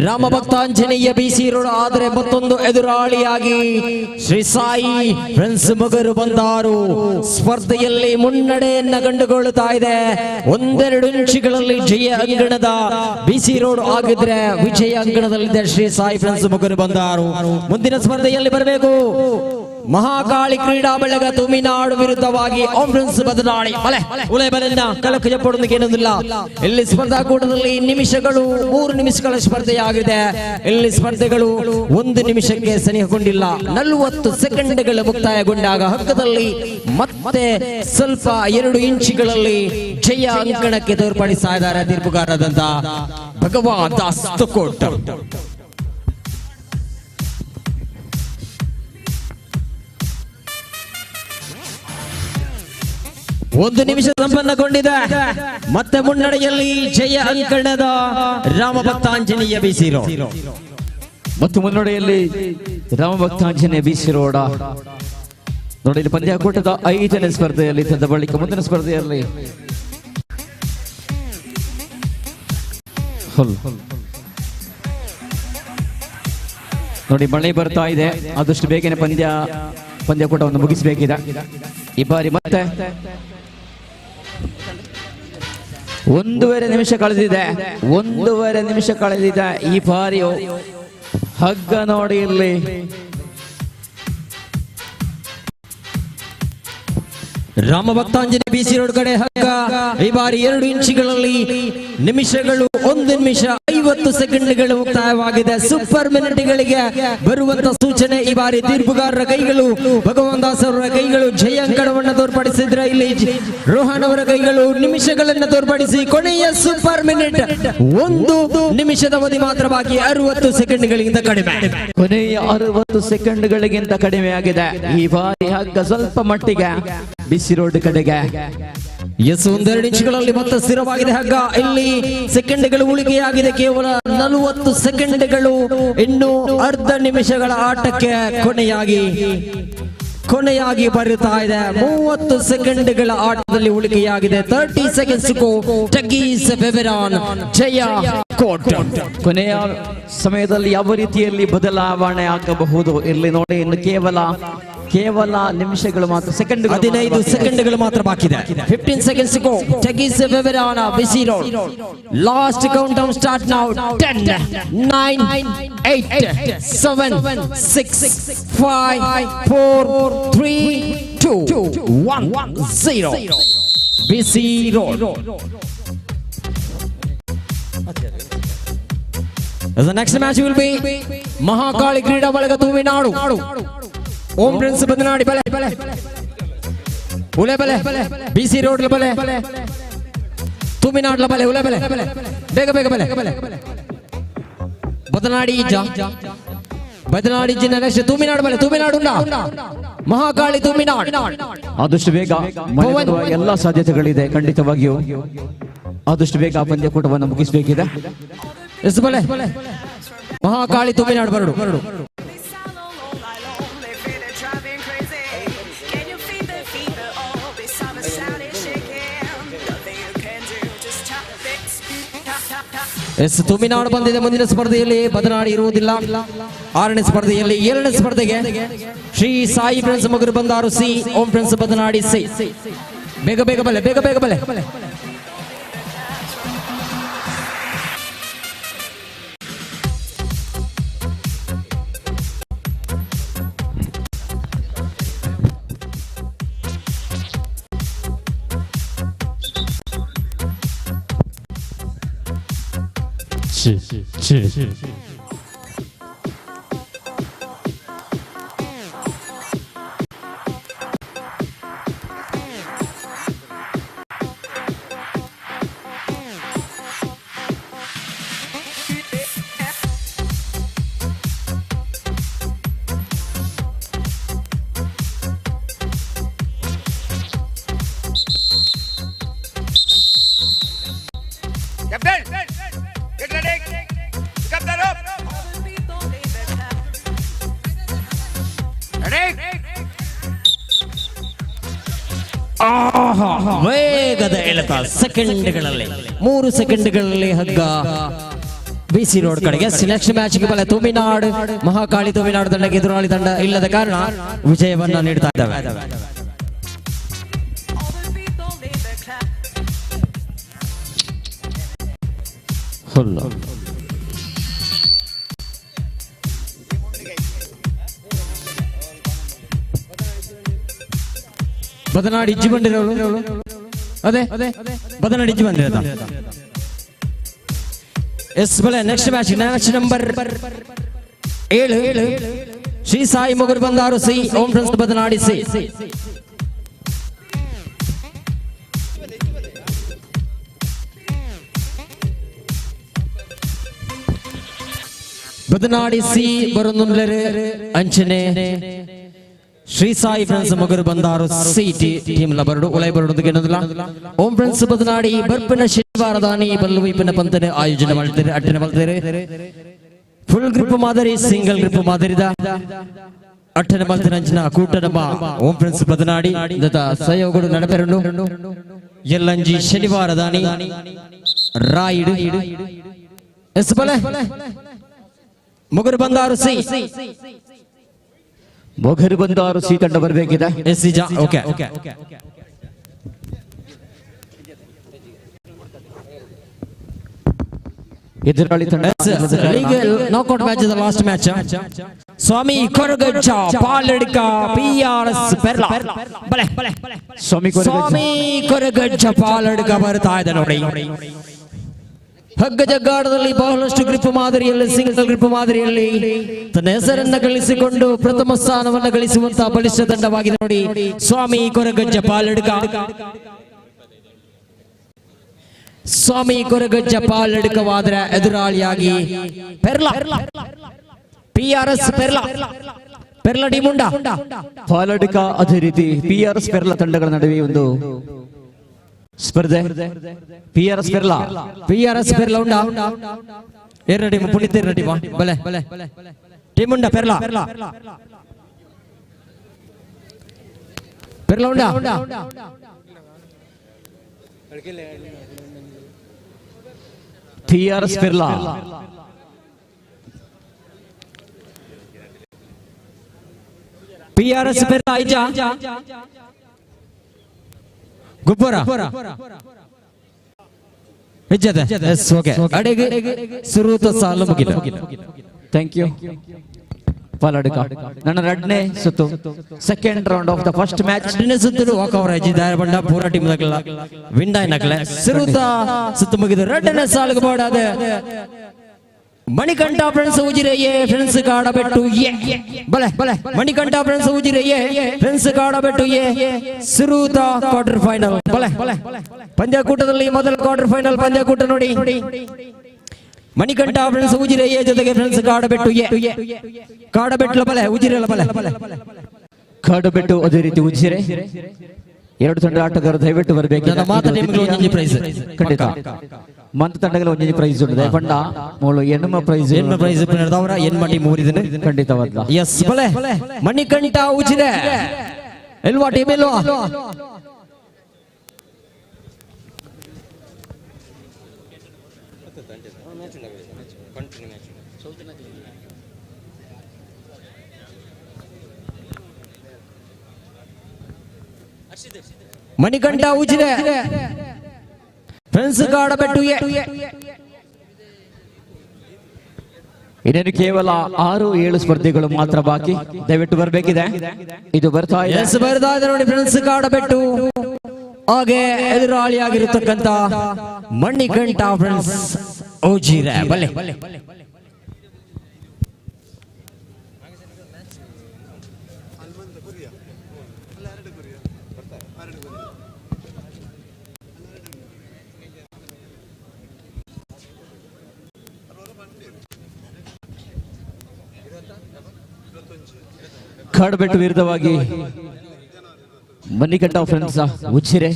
ರಾಮ ಭಕ್ತಾಂಜನೇಯ ಬಿಸಿ ರೋಡ್, ಆದರೆ ಮತ್ತೊಂದು ಎದುರಾಳಿಯಾಗಿ ಶ್ರೀ ಸಾಯಿ ಫ್ರೆಂಡ್ಸ್ ಮೊಗರು ಬಂದಾರು ಸ್ಪರ್ಧೆಯಲ್ಲಿ ಮುನ್ನಡೆಯನ್ನ ಕಂಡುಕೊಳ್ಳುತ್ತಾ ಇದೆ. ಒಂದೆರಡು ಇಂಚುಗಳಲ್ಲಿ ಜಯ ಅಂಗಣದ ಬಿಸಿ ರೋಡ್ ಆಗಿದ್ರೆ ವಿಜಯ ಅಂಗಣದಲ್ಲಿದೆ ಶ್ರೀ ಸಾಯಿ ಫ್ರೆಂಡ್ಸ್ ಮೊಗರು ಬಂದಾರು. ಮುಂದಿನ ಸ್ಪರ್ಧೆಯಲ್ಲಿ ಬರಬೇಕು. ಮಹಾಕಾಳಿ ಕ್ರೀಡಾ ಬಳಗ ತುಮಿನಾಡು ವಿರುದ್ಧವಾಗಿ ಓಂ ಫ್ರೆಂಡ್ಸ್ ಬದಲಾಣಿ ಬಲೆ ಉಲೆ ಬಲೆನ್ನ ಕಲಕ ಜಪ್ಪಡೋದಕ್ಕೇನೊಂದಿಲ್ಲ. ಇಲ್ಲಿ ಸ್ಪರ್ಧಾಕೂಟದಲ್ಲಿ ನಿಮಿಷಗಳು 3 ನಿಮಿಷಗಳ ಸ್ಪರ್ಧೆಯಾಗಿದೆ. ಇಲ್ಲಿ ಸ್ಪರ್ಧೆಗಳು 1 ನಿಮಿಷಕ್ಕೆ ಸನಿಹಗೊಂಡಿಲ್ಲ. 40 ಸೆಕೆಂಡ್ಗಳು ಮುಕ್ತಾಯಗೊಂಡಾಗ ಹಗ್ಗದಲ್ಲಿ ಮತ್ತೆ ಸ್ವಲ್ಪ 2 ಇಂಚುಗಳಲ್ಲಿ ಜಯ ಅಂಕಣಕ್ಕೆ ತೋರ್ಪಡಿಸ್ತಾ ಇದ್ದಾರೆ ತೀರ್ಪುಗಾರರಾದಂತ ಭಗವಾನ್ ದಾಸ್ ತುಕೋಟ್. ಒಂದು ನಿಮಿಷ ಸಂಪನ್ನಗೊಂಡಿದೆ. ಮತ್ತೆ ಮುನ್ನಡೆಯಲ್ಲಿ ಜಯ ಅಂಕಣದ ರಾಮಭಕ್ತಾಂಜನೇಯ ಬಿಸಿ ರೋಡ್. ಮತ್ತು ಮುನ್ನಡೆಯಲ್ಲಿ ರಾಮಭಕ್ತಾಂಜನೇಯ ಬಿಸಿ ರೋಡ. ನೋಡಿ ಇಲ್ಲಿ ಪಂದ್ಯಾಕೂಟದ 5ನೇ ಸ್ಪರ್ಧೆಯಲ್ಲಿ ತಂದ ಬಳಿಕ ಮುಂದಿನ ಸ್ಪರ್ಧೆಯಲ್ಲಿ ನೋಡಿ ಮಳೆ ಬರ್ತಾ ಇದೆ. ಆದಷ್ಟು ಬೇಗನೆ ಪಂದ್ಯಾಕೂಟವನ್ನು ಮುಗಿಸಬೇಕಿದೆ. ಈ ಬಾರಿ ಮತ್ತೆ 1.5 ನಿಮಿಷ ಕಳೆದಿದೆ. 1.5 ನಿಮಿಷ ಕಳೆದಿದೆ. ಈ ಬಾರಿಯು ಹಗ್ಗ ನೋಡಿ ಇಲ್ಲಿ ರಾಮಭಕ್ತಾಂಜಲಿ ಬಿಸಿ ರೋಡ್ ಕಡೆ ಹಗ್ಗ. ಈ ಬಾರಿ 2 ಇಂಚುಗಳಲ್ಲಿ ನಿಮಿಷಗಳು 1 ನಿಮಿಷ 50 ಸೆಕೆಂಡ್ಗಳು ಮುಕ್ತಾಯವಾಗಿದೆ. ಸೂಪರ್ ಮಿನಿಟ್ಗಳಿಗೆ ಬರುವಂತ ಸೂಚನೆ. ಈ ಬಾರಿ ತೀರ್ಪುಗಾರರ ಕೈಗಳು, ಭಗವಾನ್ ದಾಸ್ ಅವರ ಕೈಗಳು ಜಯ ಅಂಕಣವನ್ನು ತೋರ್ಪಡಿಸಿದ್ರೆ, ಇಲ್ಲಿ ರೋಹನ್ ಅವರ ಕೈಗಳು ನಿಮಿಷಗಳನ್ನು ತೋರ್ಪಡಿಸಿ ಕೊನೆಯ ಸೂಪರ್ ಮಿನಿಟ್ 1 ನಿಮಿಷದ ಅವಧಿ ಮಾತ್ರ ಬಾಕಿ, 60 ಸೆಕೆಂಡ್ಗಳಿಗಿಂತ ಕಡಿಮೆ. ಕೊನೆಯ 60 ಸೆಕೆಂಡ್ಗಳಿಗಿಂತ ಕಡಿಮೆ ಆಗಿದೆ. ಈ ಬಾರಿ ಹಗ್ಗ ಸ್ವಲ್ಪ ಮಟ್ಟಿಗೆ ಬಿಸಿ ರೋಡ್ ಕಡೆಗೆ. ಎಸ್, 1-2 ಇಂಚುಗಳಲ್ಲಿ ಮತ್ತೆ ಸ್ಥಿರವಾಗಿದೆ ಹಗ್ಗ. ಇಲ್ಲಿ ಸೆಕೆಂಡ್ಗಳು ಉಳಿಕೆಯಾಗಿದೆ, ಕೇವಲ 40 ಸೆಕೆಂಡ್ಗಳು. ಇನ್ನು ಅರ್ಧ ನಿಮಿಷಗಳ ಆಟಕ್ಕೆ ಕೊನೆಯಾಗಿ ಬರುತ್ತಾ ಇದೆ. 30 ಸೆಕೆಂಡ್ಗಳ ಆಟದಲ್ಲಿ ಉಳಿಕೆಯಾಗಿದೆ. 30 ಸೆಕೆಂಡ್ಸ್ ಟಗೀಸ್ ಬೆವೆರಾನ್ ಜಯ ಕೋಟ್. ಕೊನೆಯ ಸಮಯದಲ್ಲಿ ಯಾವ ರೀತಿಯಲ್ಲಿ ಬದಲಾವಣೆ ಆಗಬಹುದು ಇಲ್ಲಿ ನೋಡಿ. ಇನ್ನು ಕೇವಲ ನಿಮಿಷಗಳು ಮಾತ್ರ, ಸೆಕೆಂಡ್ 15 ಸೆಕೆಂಡ್ಗಳು ಮಾತ್ರ ಬಾಕಿ ಇದೆ. 15 seconds go ಟಗೀಸ್ ಬೆವೆರಾನ್ BC road. Last count down start now. 10 9 8 7 6 5 4 3 2 1 0 BC road. The next match will be Mahakali Krida Balaga Tuminadu. Om Prince Badanadi ಬಲೆ ಉಲೆ ಬಲೆ ಬಿಸಿ ರೋಡ್ ಬಲೆ ತುಮಿನಾಡ್ಲ ಬಲೆ ಉಲೆ ಬಲೆ ಬೇಗ ಬೇಗ ಬಲೆ ಬದನಾಡಿ ಇಜ್ಜ ಬದನಾಡಿ ಇಜ್ಜಿನ ನೆಕ್ಸ್ಟ್ ತುಮಿನಾಡು ಬಲೆ ತುಮಿನಾಡು ಮಹಾಕಾಳಿ ತುಮಿನಾಡು. ಆದಷ್ಟು ಬೇಗ ಎಲ್ಲ ಸಾಧ್ಯತೆಗಳಿದೆ. ಖಂಡಿತವಾಗಿಯೂ ಆದಷ್ಟು ಬೇಗ ಪಂದ್ಯಕೂಟವನ್ನು ಮುಗಿಸಬೇಕಿದೆ. ಎಸ್ ಬಲೆ ಮಹಾಕಾಳಿ ತುಮಿನಾಡು ಬರಡು. ಎಸ್, ತುಮಿನಾಡು ಬಂದಿದೆ. ಮುಂದಿನ ಸ್ಪರ್ಧೆಯಲ್ಲಿ ಬದನಾಡಿ ಇರುವುದಿಲ್ಲ. 6ನೇ ಸ್ಪರ್ಧೆಯಲ್ಲಿ 7ನೇ ಸ್ಪರ್ಧೆಗೆ Shri Sai friends Mogaru Bandaru C, Om friends Badanadi C. ಬೇಗ ಬೇಗ ಬಲೆ ಬೇಗ ಬೇಗ ಬಲೆ. 是是是。 ವೇಗದ ಎಳೆತ ಸೆಕೆಂಡ್ಗಳಲ್ಲಿ 3 ಸೆಕೆಂಡ್ಗಳಲ್ಲಿ ಹಗ್ಗ ಬಿಸಿ ರೋಡ್ ಕಡೆಗೆ. ಸೆಲೆಕ್ಷನ್ ಮ್ಯಾಚ್ಗೆ ಬಲೆ ತುಮಿನಾಡು ಮಹಾಕಾಳಿ ತುಮಿನಾಡು ತಂಡಕ್ಕೆ ಎದುರಾಳಿ ತಂಡ ಇಲ್ಲದ ಕಾರಣ ವಿಜಯವನ್ನ ನೀಡ್ತಾ ಇದ್ದಾವೆ. ಬದನಾಡಿ ಇಜ್ಜಿ ಬಂದಿರೋಳು ಅದೇ ಬದನಾಡಿ ಇಜ್ಜಿ ಬಂದಿರೋದ. ಎಸ್ ಬಲೆ next match match number 7 Shri Sai ಮೊಗರು ಬಂದಾರು C Om friends Badanadi C. Badanadi C ಬರೊಂದುಂಡ್ಲೆರ್ ಅಂಚನೆ ಶ್ರೀ ಸಾಯಿ ಫ್ರೆಂಡ್ಸ್ ಮೊಗರು ಬಂದಾರು ಸಿ ಟೀಮ್ ಲ ಬರಡು ಉಲೈ ಬರಡು ಗೆನ್ನದುಲ. ಓಂ ಫ್ರೆಂಡ್ಸ್ ಬದನಾಡಿ ಬರ್ಪಿನ ಶನಿವಾರದಾನಿ ಬಲ್ಲು ಇಪ್ಪಿನ ಪಂತನೆ ಆಯೋಜನೆ ಮಾಡ್ತಾರೆ ಅಟ್ಟನೆ ಮಾಡ್ತಾರೆ. ಫುಲ್ ಗ್ರಿಪ್ ಮಾದರಿ ಸಿಂಗಲ್ ಗ್ರಿಪ್ ಮಾದರಿದ ಅಟ್ಟನೆ ಮಲ್ತಿನ ಅಂಚಿನ ಕೂಟ ನಮ್ಮ ಓಂ ಫ್ರೆಂಡ್ಸ್ ಬದನಾಡಿ ದತ ಸಹಯೋಗಡು ನಡಪೆರುಂಡು ಎಲ್ಲಂಜಿ ಶನಿವಾರದಾನಿ ರಾಯಿಡು. ಎಸ್ ಬಲೆ ಮೊಗರು ಬಂದಾರು ಸಿ ಮೊಗರು ಬಂದಾರು ಸಿ ತಂಡ ಬರಬೇಕಿದೆ. ಎಸ್ ಓಕೆ ಎದುರಾಳಿ ತಂಡ knockout match last match. Swami Koragajja Paladka P R S Perla. ಬಲೆ ಸ್ವಾಮಿ ಸ್ವಾಮಿ ಕೊರಗಜ್ಜ ಪಾಲಡ್ಕ ಬರ್ತಾ ಇದೆ ನೋಡಿ. ಹಗ್ಗ ಜಗ್ಗಾಟದಲ್ಲಿ ಬಹಳಷ್ಟು ಗ್ರಿಪ್ ಮಾದರಿಯಲ್ಲಿ ಸಿಂಗಲ್ ಗ್ರಿಪ್ ಮಾದರಿಯಲ್ಲಿ ತನ್ನ ಹೆಸರನ್ನ ಗಳಿಸಿಕೊಂಡು ಪ್ರಥಮ ಸ್ಥಾನವನ್ನು ಗಳಿಸುವಂತಹ ಬಲಿಷ್ಠ ತಂಡವಾಗಿದೆ ನೋಡಿ ಸ್ವಾಮಿ ಕೊರಗಜ್ಜ ಪಾಲಡ್ಕ. ಸ್ವಾಮಿ Koragajja ಪಾಲಡ್ಕವಾದರೆ ಎದುರಾಳಿಯಾಗಿ Perla P R S Perla Perla ಟೀಮುಂಡ Paladka. ಅದೇ ರೀತಿ ಪಿ ಆರ್ ಎಸ್ ಪೆರ್ಲಾ ತಂಡಗಳ ನಡುವೆ ಒಂದು ಸ್ಪರ್ಧೆ. P R S Perla P R S Perla ಉಂಡ ಎರಡು ಟೀಮ್ ಪುನೀತ್ ಎರಡು ಟೀಮ್ ಬಲೆ ಟೀಮ್ ಉಂಡ ಪೆರ್ಲಾ ಪೆರ್ಲಾ ಉಂಡ P R S Perla P R S Perla ಐಜಾ ಗೊಬ್ಬರ ಅಡೆಗೆ ಸುರೂತ ಸಾಲು ಮುಗಿದ. Thank you Paladka. ನನ್ನ ಎರಡನೇ ಸುತ್ತು second round of the first match. ಎರಡನೇ ಸುತ್ತು ವಾಕ್ ಓವರ್ ದಾರ ಬಂಡ ಪೂರ ಟೀಮ್ ದಾಗಲ ವಿನ್ ಆಯ್ನಕಲೆ ಸುರೂತ ಸುತ್ತು ಮುಗಿದ ಎರಡನೇ ಸಾಲಿಗೆ ಬೋಡಾದ Manikanta friends Ujire A friends Kadabettu A. ಬಲೆ ಬಲೆ Manikanta friends Ujire A friends Kadabettu A ಸುರೂತ quarter final. ಬಲೆ ಪಂದ್ಯಕೂಟದಲ್ಲಿ ಮೊದಲ ಕ್ವಾರ್ಟರ್ ಫೈನಲ್ ಪಂದ್ಯಕೂಟ ನೋಡಿ. ಮಣಿಕಂಠ ಫ್ರೆಂಡ್ಸ್ ಉಜಿರೆ ಎ ಜೊತೆಗೆ ಫ್ರೆಂಡ್ಸ್ ಕಾಡಬೆಟ್ಟು ಎ. ಕಾಡಬೆಟ್ಟಲ ಬಲೆ ಉಜಿರೆಲ ಬಲೆ ಕಾಡಬೆಟ್ಟು ಅದೇ ರೀತಿ ಉಜಿರೆ ಎರಡು ತಂಡ ಆಟಗಾರರು ದಯವಿಟ್ಟು ಬರಬೇಕು. ಪ್ರೈಸ್ ಖಂಡಿತ ಮಂತ್ ತಂಡಗಳ ಒಂದೊಂದು ಪ್ರೈಸ್ ಉಂಟು ಬಣ್ಣ ಮೂಳು ಎನ್ಮ ಪ್ರೈಸ್ ಎನ್ಮ ಪ್ರೈಸ್ ಅವರ ಎನ್ಮ ಟೀಮ್ ಊರಿದೆ ಖಂಡಿತವಾದ. ಎಸ್ ಬಲೆ ಮಣಿಕಂಠ ಉಜಿರೆ ಎಲ್ವಾ ಟೀಮ್ ಎಲ್ವಾ ಮಣಿಕಂಠ ಉಜಿರೆ ಫ್ರೆಂಡ್ಸ್ ಕಾಡಬೆಟ್ಟು ಎ. ಇನ್ನೇನು ಕೇವಲ 6-7 ಸ್ಪರ್ಧೆಗಳು ಮಾತ್ರ ಬಾಕಿ, ದಯವಿಟ್ಟು ಬರಬೇಕಿದೆ. ಇದು ಬರ್ತಾ ಇದೆ ಬರ್ತಾ ಇದೆ ನೋಡಿ ಫ್ರೆಂಡ್ಸ್ ಕಾಡಬೆಟ್ಟು ಹಾಗೆ ಎದುರಾಳಿಯಾಗಿರತಕ್ಕಂತ ಮಣಿಕಂಠ ಫ್ರೆಂಡ್ಸ್ ಉಜಿರೆ. ಬಲೆ ಕಾಡಬೆಟ್ಟು ವಿರುದ್ಧವಾಗಿ ಮಣಿಕಂಠ ಫ್ರೆಂಡ್ಸ್ ಉಜಿರೆ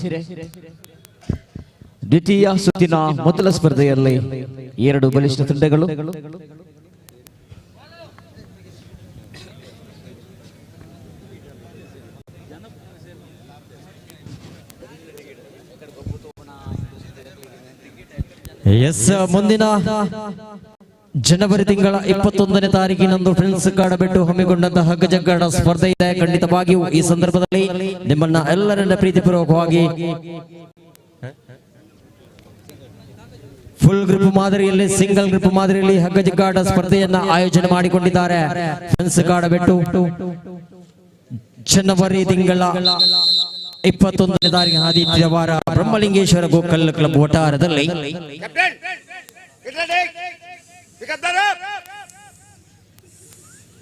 ದ್ವಿತೀಯ ಸುತ್ತಿನ ಮೊದಲ ಸ್ಪರ್ಧೆಯಲ್ಲಿ ಎರಡು ಬಲಿಷ್ಠ ತಂಡಗಳು. ಎಸ್ ಮುಂದಿನ ಜನವರಿ ತಿಂಗಳ 21ನೇ ತಾರೀಕಿನಂದು ಫ್ರೆಂಡ್ಸ್ ಕಾಡಬೆಟ್ಟು ಹಮ್ಮಿಕೊಂಡಂತಹ ಹಗ್ಗಜಗ್ಗಾಟ ಸ್ಪರ್ಧೆ ಇದೆ. ಖಂಡಿತವಾಗಿಯೂ ಈ ಸಂದರ್ಭದಲ್ಲಿ ನಿಮ್ಮನ್ನ ಎಲ್ಲರನ್ನ ಪ್ರೀತಿಪೂರ್ವಕವಾಗಿ ಫುಲ್ ಗ್ರಿಪ್ ಮಾದರಿಯಲ್ಲಿ ಸಿಂಗಲ್ ಗ್ರಿಪ್ ಮಾದರಿಯಲ್ಲಿ ಹಗ್ಗಜಗ್ಗಾಟ ಸ್ಪರ್ಧೆಯನ್ನ ಆಯೋಜನೆ ಮಾಡಿಕೊಂಡಿದ್ದಾರೆ ಫ್ರೆಂಡ್ಸ್ ಕಾಡಬೆಟ್ಟು. ಜನವರಿ ತಿಂಗಳ 21ನೇ ತಾರೀಕು ಆದಿತ್ಯವಾರ ಬ್ರಹ್ಮಲಿಂಗೇಶ್ವರ ಗೋಕರ್ಣ ಕ್ಲಬ್ ವಠಾರದಲ್ಲಿ. Captain, get ready. Pick up the rope.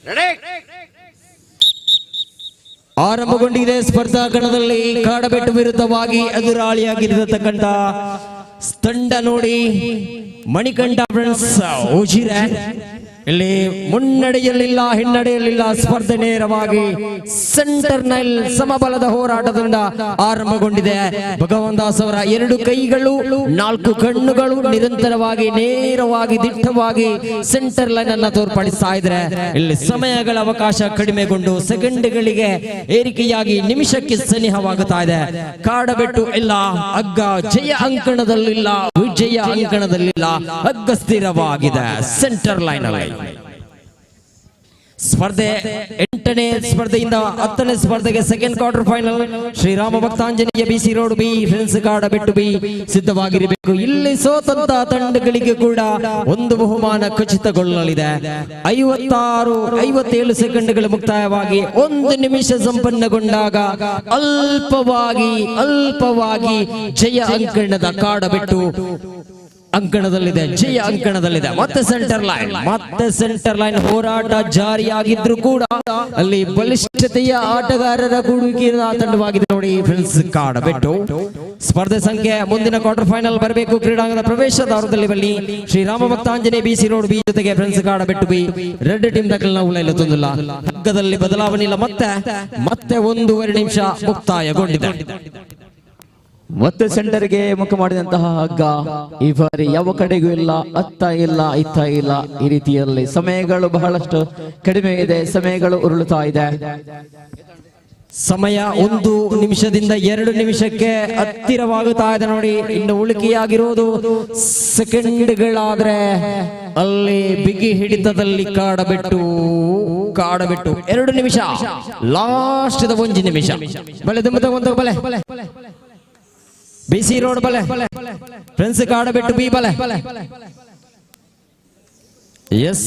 Ready. ಆರಂಭಗೊಂಡಿದೆ ಸ್ಪರ್ಧಾ ಗಣದಲ್ಲಿ ಕಾಡಬೆಟ್ಟು ವಿರುದ್ಧವಾಗಿ ಎದುರಾಳಿಯಾಗಿರತಕ್ಕಂತ ತಂಡ ನೋಡಿ ಮಣಿಕಂಠ ಫ್ರೆಂಡ್ಸ್ ಉಜಿರೆ. ಇಲ್ಲಿ ಮುನ್ನಡೆಯಲ್ಲಿಲ್ಲ, ಹಿನ್ನಡೆಯಲ್ಲಿಲ್ಲ, ಸ್ಪರ್ಧೆ ನೇರವಾಗಿ ಸೆಂಟರ್ ನೈಲ್ ಸಮಬಲದ ಹೋರಾಟದಿಂದ ಆರಂಭಗೊಂಡಿದೆ. ಭಗವಾನ್ ದಾಸ್ ಅವರ 2 ಕೈಗಳು, 4 ಕಣ್ಣುಗಳು ನಿರಂತರವಾಗಿ ನೇರವಾಗಿ ದಿಟ್ಟವಾಗಿ ಸೆಂಟರ್ ಲೈನ್ ಅನ್ನ ತೋರ್ಪಡಿಸ್ತಾ ಇದ್ರೆ ಇಲ್ಲಿ ಸಮಯಗಳ ಅವಕಾಶ ಕಡಿಮೆಗೊಂಡು ಸೆಕೆಂಡ್ಗಳಿಗೆ ಏರಿಕೆಯಾಗಿ ನಿಮಿಷಕ್ಕೆ ಸನಿಹವಾಗುತ್ತಾ ಇದೆ. ಕಾಡಬೆಟ್ಟು ಇಲ್ಲ, ಹಗ್ಗ ಜಯ ಅಂಕಣದಲ್ಲಿಲ್ಲ, ವಿಜಯ ಅಂಕಣದಲ್ಲಿಲ್ಲ, ಹಗ್ಗ ಸ್ಥಿರವಾಗಿದೆ ಸೆಂಟರ್ ಲೈನ್ ಅಲ್ಲಿ. ಸ್ಪರ್ಧೆ 8ನೇ ಸ್ಪರ್ಧೆಯಿಂದ 10ನೇ ಸ್ಪರ್ಧೆಗೆ second quarter final Shriram Bhaktanjaneya BC road B friends Kadabettu B ಸಿದ್ಧವಾಗಿರಬೇಕು. ಇಲ್ಲಿ ಸೋತಂತ ತಂಡಗಳಿಗೆ ಕೂಡ ಒಂದು ಬಹುಮಾನ ಖಚಿತಗೊಳ್ಳಲಿದೆ. 56 57 ಸೆಕೆಂಡ್ಗಳು ಮುಕ್ತಾಯವಾಗಿ 1 ನಿಮಿಷ ಸಂಪನ್ನಗೊಂಡಾಗ ಅಲ್ಪವಾಗಿ ಜಯ ಅಂಕಣದ ಕಾಡಬೆಟ್ಟು ಅಂಕಣದಲ್ಲಿದೆ, ಜಯ ಅಂಕಣದಲ್ಲಿದೆ. ಮತ್ತೆ ಸೆಂಟರ್ ಲೈನ್, ಮತ್ತೆ ಸೆಂಟರ್ ಲೈನ್ ಹೋರಾಟ ಜಾರಿಯಾಗಿದ್ರು ಕೂಡ ಅಲ್ಲಿ ಬಲಿಷ್ಠತೆಯ ಆಟಗಾರರ ಕೂಡುವಿಕೆಯ ತಂಡವಾಗಿದೆ ನೋಡಿ ಫ್ರೆಂಡ್ಸ್ ಕಾಡಬೆಟ್ಟು. ಸ್ಪರ್ಧೆ ಸಂಖ್ಯೆ ಮುಂದಿನ ಕ್ವಾರ್ಟರ್ ಫೈನಲ್ ಬರಬೇಕು. ಕ್ರೀಡಾಂಗಣದ ಪ್ರವೇಶ ದ್ವಾರದಲ್ಲಿ ಬಲ್ಲಿ Shriram Bhaktanjaneya BC road B ಜೊತೆಗೆ friends Kadabettu B red team ದಾಖಲಿನ ಉಳಿಯಲು ತಂದಿಲ್ಲ. ಹಗ್ಗದಲ್ಲಿ ಬದಲಾವಣೆ ಇಲ್ಲ. ಮತ್ತೆ ಮತ್ತೆ 1.5 ನಿಮಿಷ ಮುಕ್ತಾಯಗೊಂಡಿದೆ. ಮತ್ತೆ ಸೆಂಟರ್ಗೆ ಮುಖ ಮಾಡಿದಂತಹ ಹಗ್ಗ ಈ ಬಾರಿ ಯಾವ ಕಡೆಗೂ ಇಲ್ಲ, ಅತ್ತ ಇಲ್ಲ ಇತ್ತ ಇಲ್ಲ. ಈ ರೀತಿಯಲ್ಲಿ ಸಮಯಗಳು ಬಹಳಷ್ಟು ಕಡಿಮೆ ಇದೆ, ಸಮಯಗಳು ಉರುಳುತ್ತಾ ಇದೆ. ಸಮಯ 1 ನಿಮಿಷದಿಂದ 2 ನಿಮಿಷಕ್ಕೆ ಹತ್ತಿರವಾಗುತ್ತಾ ಇದೆ ನೋಡಿ. ಇನ್ನು ಉಳಿಕೆಯಾಗಿರುವುದು ಸೆಕೆಂಡ್ಗಳಾದ್ರೆ ಅಲ್ಲಿ ಬಿಗಿ ಹಿಡಿತದಲ್ಲಿ ಕಾಡಬೆಟ್ಟು ಕಾಡಬೆಟ್ಟು 2 ನಿಮಿಷ, ಲಾಸ್ಟ್ 1 ನಿಮಿಷ. ಬಲೆ ದುಮ್ಮದ ಒಂದು ಬಲೆ ಬಿಸಿ ರೋಡ್ ಬಲೆ ಫ್ರೆಂಡ್ಸ್ ಕಾಡಬೆಟ್ಟು ಬಿ ಬಲೆ. ಎಸ್,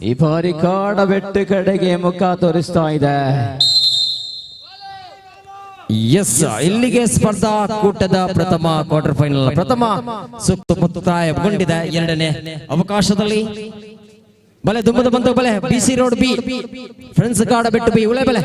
ಈ ಬಾರಿ ಕಾಡಬೆಟ್ಟು ಕಡೆಗೆ ಮುಖ ತೋರಿಸ್ತಾ ಇದೆ. ಎಸ್, ಇಲ್ಲಿಗೆ ಸ್ಪರ್ಧಾ ಕೂಟದ ಪ್ರಥಮ ಕ್ವಾರ್ಟರ್ ಫೈನಲ್ ಪ್ರಥಮ ಸುತ್ತು ಮುಕ್ತಾಯಗೊಂಡಿದೆ. ಎರಡನೇ ಅವಕಾಶದಲ್ಲಿ ಬಲೆ ದುಮ್ಮದ ಬಂತು ಬಲೆ BC road B friends Kadabettu B ಉಳೆ ಬಲೆ.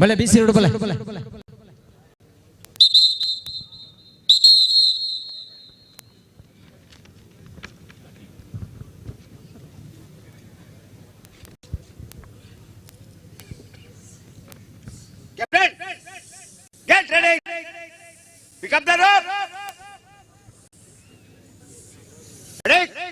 ಬಲೆ ಬಿಸಿ ರೋಡ್ ಬಲೆ. Captain, get ready. Pick up the rope. Ready.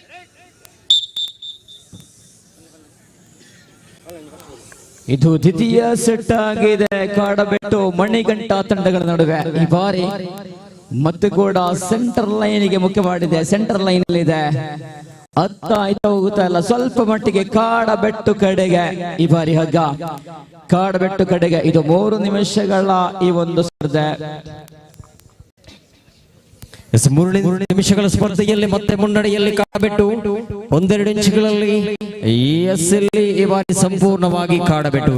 ಇದು ದ್ವಿತೀಯ ಸೆಟ್ ಆಗಿದೆ ಕಾಡಬೆಟ್ಟು ಮಣಿಗಂಟ ತಂಡಗಳ ನಡುವೆ. ಈ ಬಾರಿ ಮತ್ತು ಕೂಡ ಸೆಂಟರ್ ಲೈನ್ಗೆ ಮುಖ್ಯ ಮಾಡಿದೆ, ಸೆಂಟರ್ ಲೈನ್ ಅಲ್ಲಿ ಇದೆ. ಅತ್ತ ಆಯ್ತಾ ಹೋಗುತ್ತಾ ಇಲ್ಲ, ಸ್ವಲ್ಪ ಮಟ್ಟಿಗೆ ಕಾಡಬೆಟ್ಟು ಕಡೆಗೆ ಈ ಬಾರಿ ಹಗ್ಗ ಕಾಡಬೆಟ್ಟು ಕಡೆಗೆ. ಇದು 3 ನಿಮಿಷಗಳ ಈ ಒಂದು ಸ್ಪರ್ಧೆ. 3 ನಿಮಿಷಗಳ ಸ್ಪರ್ಧೆಯಲ್ಲಿ ಮತ್ತೆ ಮುನ್ನಡೆಯಲ್ಲಿ ಕಾಡಬೆಟ್ಟು 1-2 ಇಂಚುಗಳಲ್ಲಿ. ಎಸ್, ಇಲ್ಲಿ ಈ ಬಾರಿ ಸಂಪೂರ್ಣವಾಗಿ ಕಾಡಬೆಟ್ಟು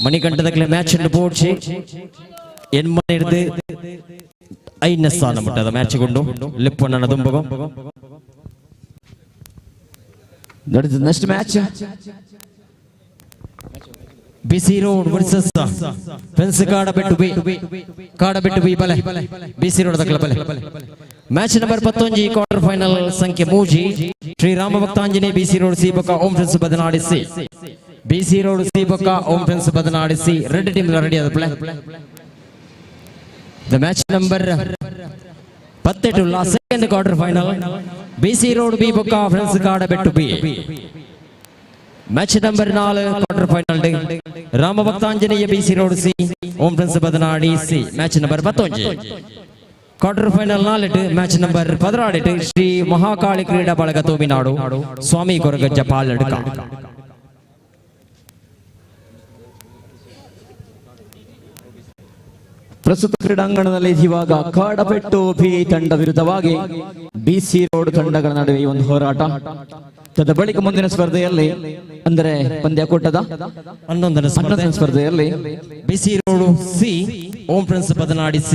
ಮಣಿಕಂಠದ ಮ್ಯಾಚ್ ಅನ್ನು ಬೋಡ್ಸಿ ಎನ್ಮನೆ 5ನೇ ಸ್ಥಾನ ಮಟ್ಟದ match ಗೊಂಡು ಲಿಪ್ಪಣ್ಣನ ದುಂಬಗು. Next match BC road versus friends Kadabettu B Kadabettu B ಬಲೆ ಬಿಸಿ ರೋಡ್ ದಕ್ಕಲ ಬಲೆ. ಮ್ಯಾಚ್ ನಂಬರ್ 19 ಕ್ವಾರ್ಟರ್ ಫೈನಲ್ ಸಂಖ್ಯೆ 3 Shriram Bhaktanjaneya BC road C ಬೊಕ್ಕ Om friends Badanadi C BC road C ಬೊಕ್ಕ Om friends Badanadi C red team ready ಆದ play. The match number ಪತ್ತೆಟುಲ್ಲ second quarter final BC road B ಬೊಕ್ಕ friends Kadabettu B. Match number 4 quarter final Ramabhaktanjaneya BC road C Om friends Badanadi C. Match number 19 quarter final 4 match number 16 Shri Mahakali Krida Balaga Tominadu Swami Koragajja Paladka. ಪ್ರಸ್ತುತ ಕ್ರೀಡಾಂಗಣದಲ್ಲಿ ಇವಾಗ ಕಾಡಬೆಟ್ಟು B ತಂಡ ವಿರುದ್ಧವಾಗಿ ಬಿಸಿ road ತಂಡಗಳ ನಡುವೆ ಈ ಒಂದು ಹೋರಾಟ. ತದ ಬಳಿಕ ಮುಂದಿನ ಸ್ಪರ್ಧೆಯಲ್ಲಿ ಅಂದರೆ ಪಂದ್ಯಕೂಟದ 11ನೇ ಸ್ಪರ್ಧೆಯಲ್ಲಿ BC road C Om friends Badanadi C.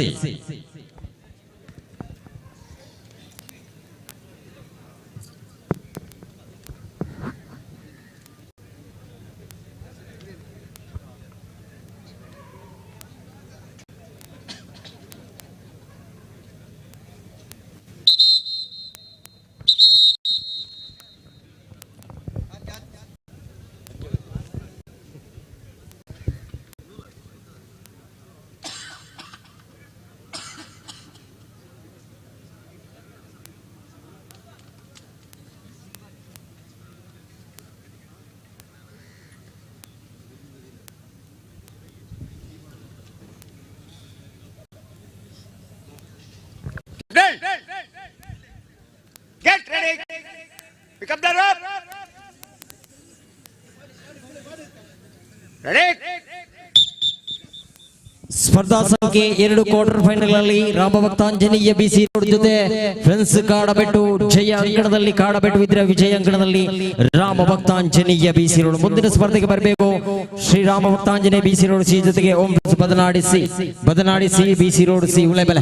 Get ready. Pick up the rope. Ready. ಸ್ಪರ್ಧಾ ಸಂಖ್ಯೆ 2 ಕ್ವಾರ್ಟರ್ ಫೈನಲ್ ಅಲ್ಲಿ ರಾಮಭಕ್ತಾಂಜನೇಯ ಬಿಸಿ ರೋಡ್ ಜೊತೆ ಫ್ರೆಂಡ್ಸ್ ಕಾಡಬೆಟ್ಟು ಜಯ ಅಂಕಣದಲ್ಲಿ ಕಾಡಬೆಟ್ಟು ಇದ್ರೆ ವಿಜಯ ಅಂಕಣದಲ್ಲಿ ರಾಮಭಕ್ತಾಂಜನೇಯ ಬಿಸಿ ರೋಡ್. ಮುಂದಿನ ಸ್ಪರ್ಧೆಗೆ ಬರಬೇಕು Shri Ramabhaktanjaneya BC road C ಜೊತೆಗೆ Om friends Badanadi C. Badanadi C BC road C ಉಳೆಬೆಲೆ.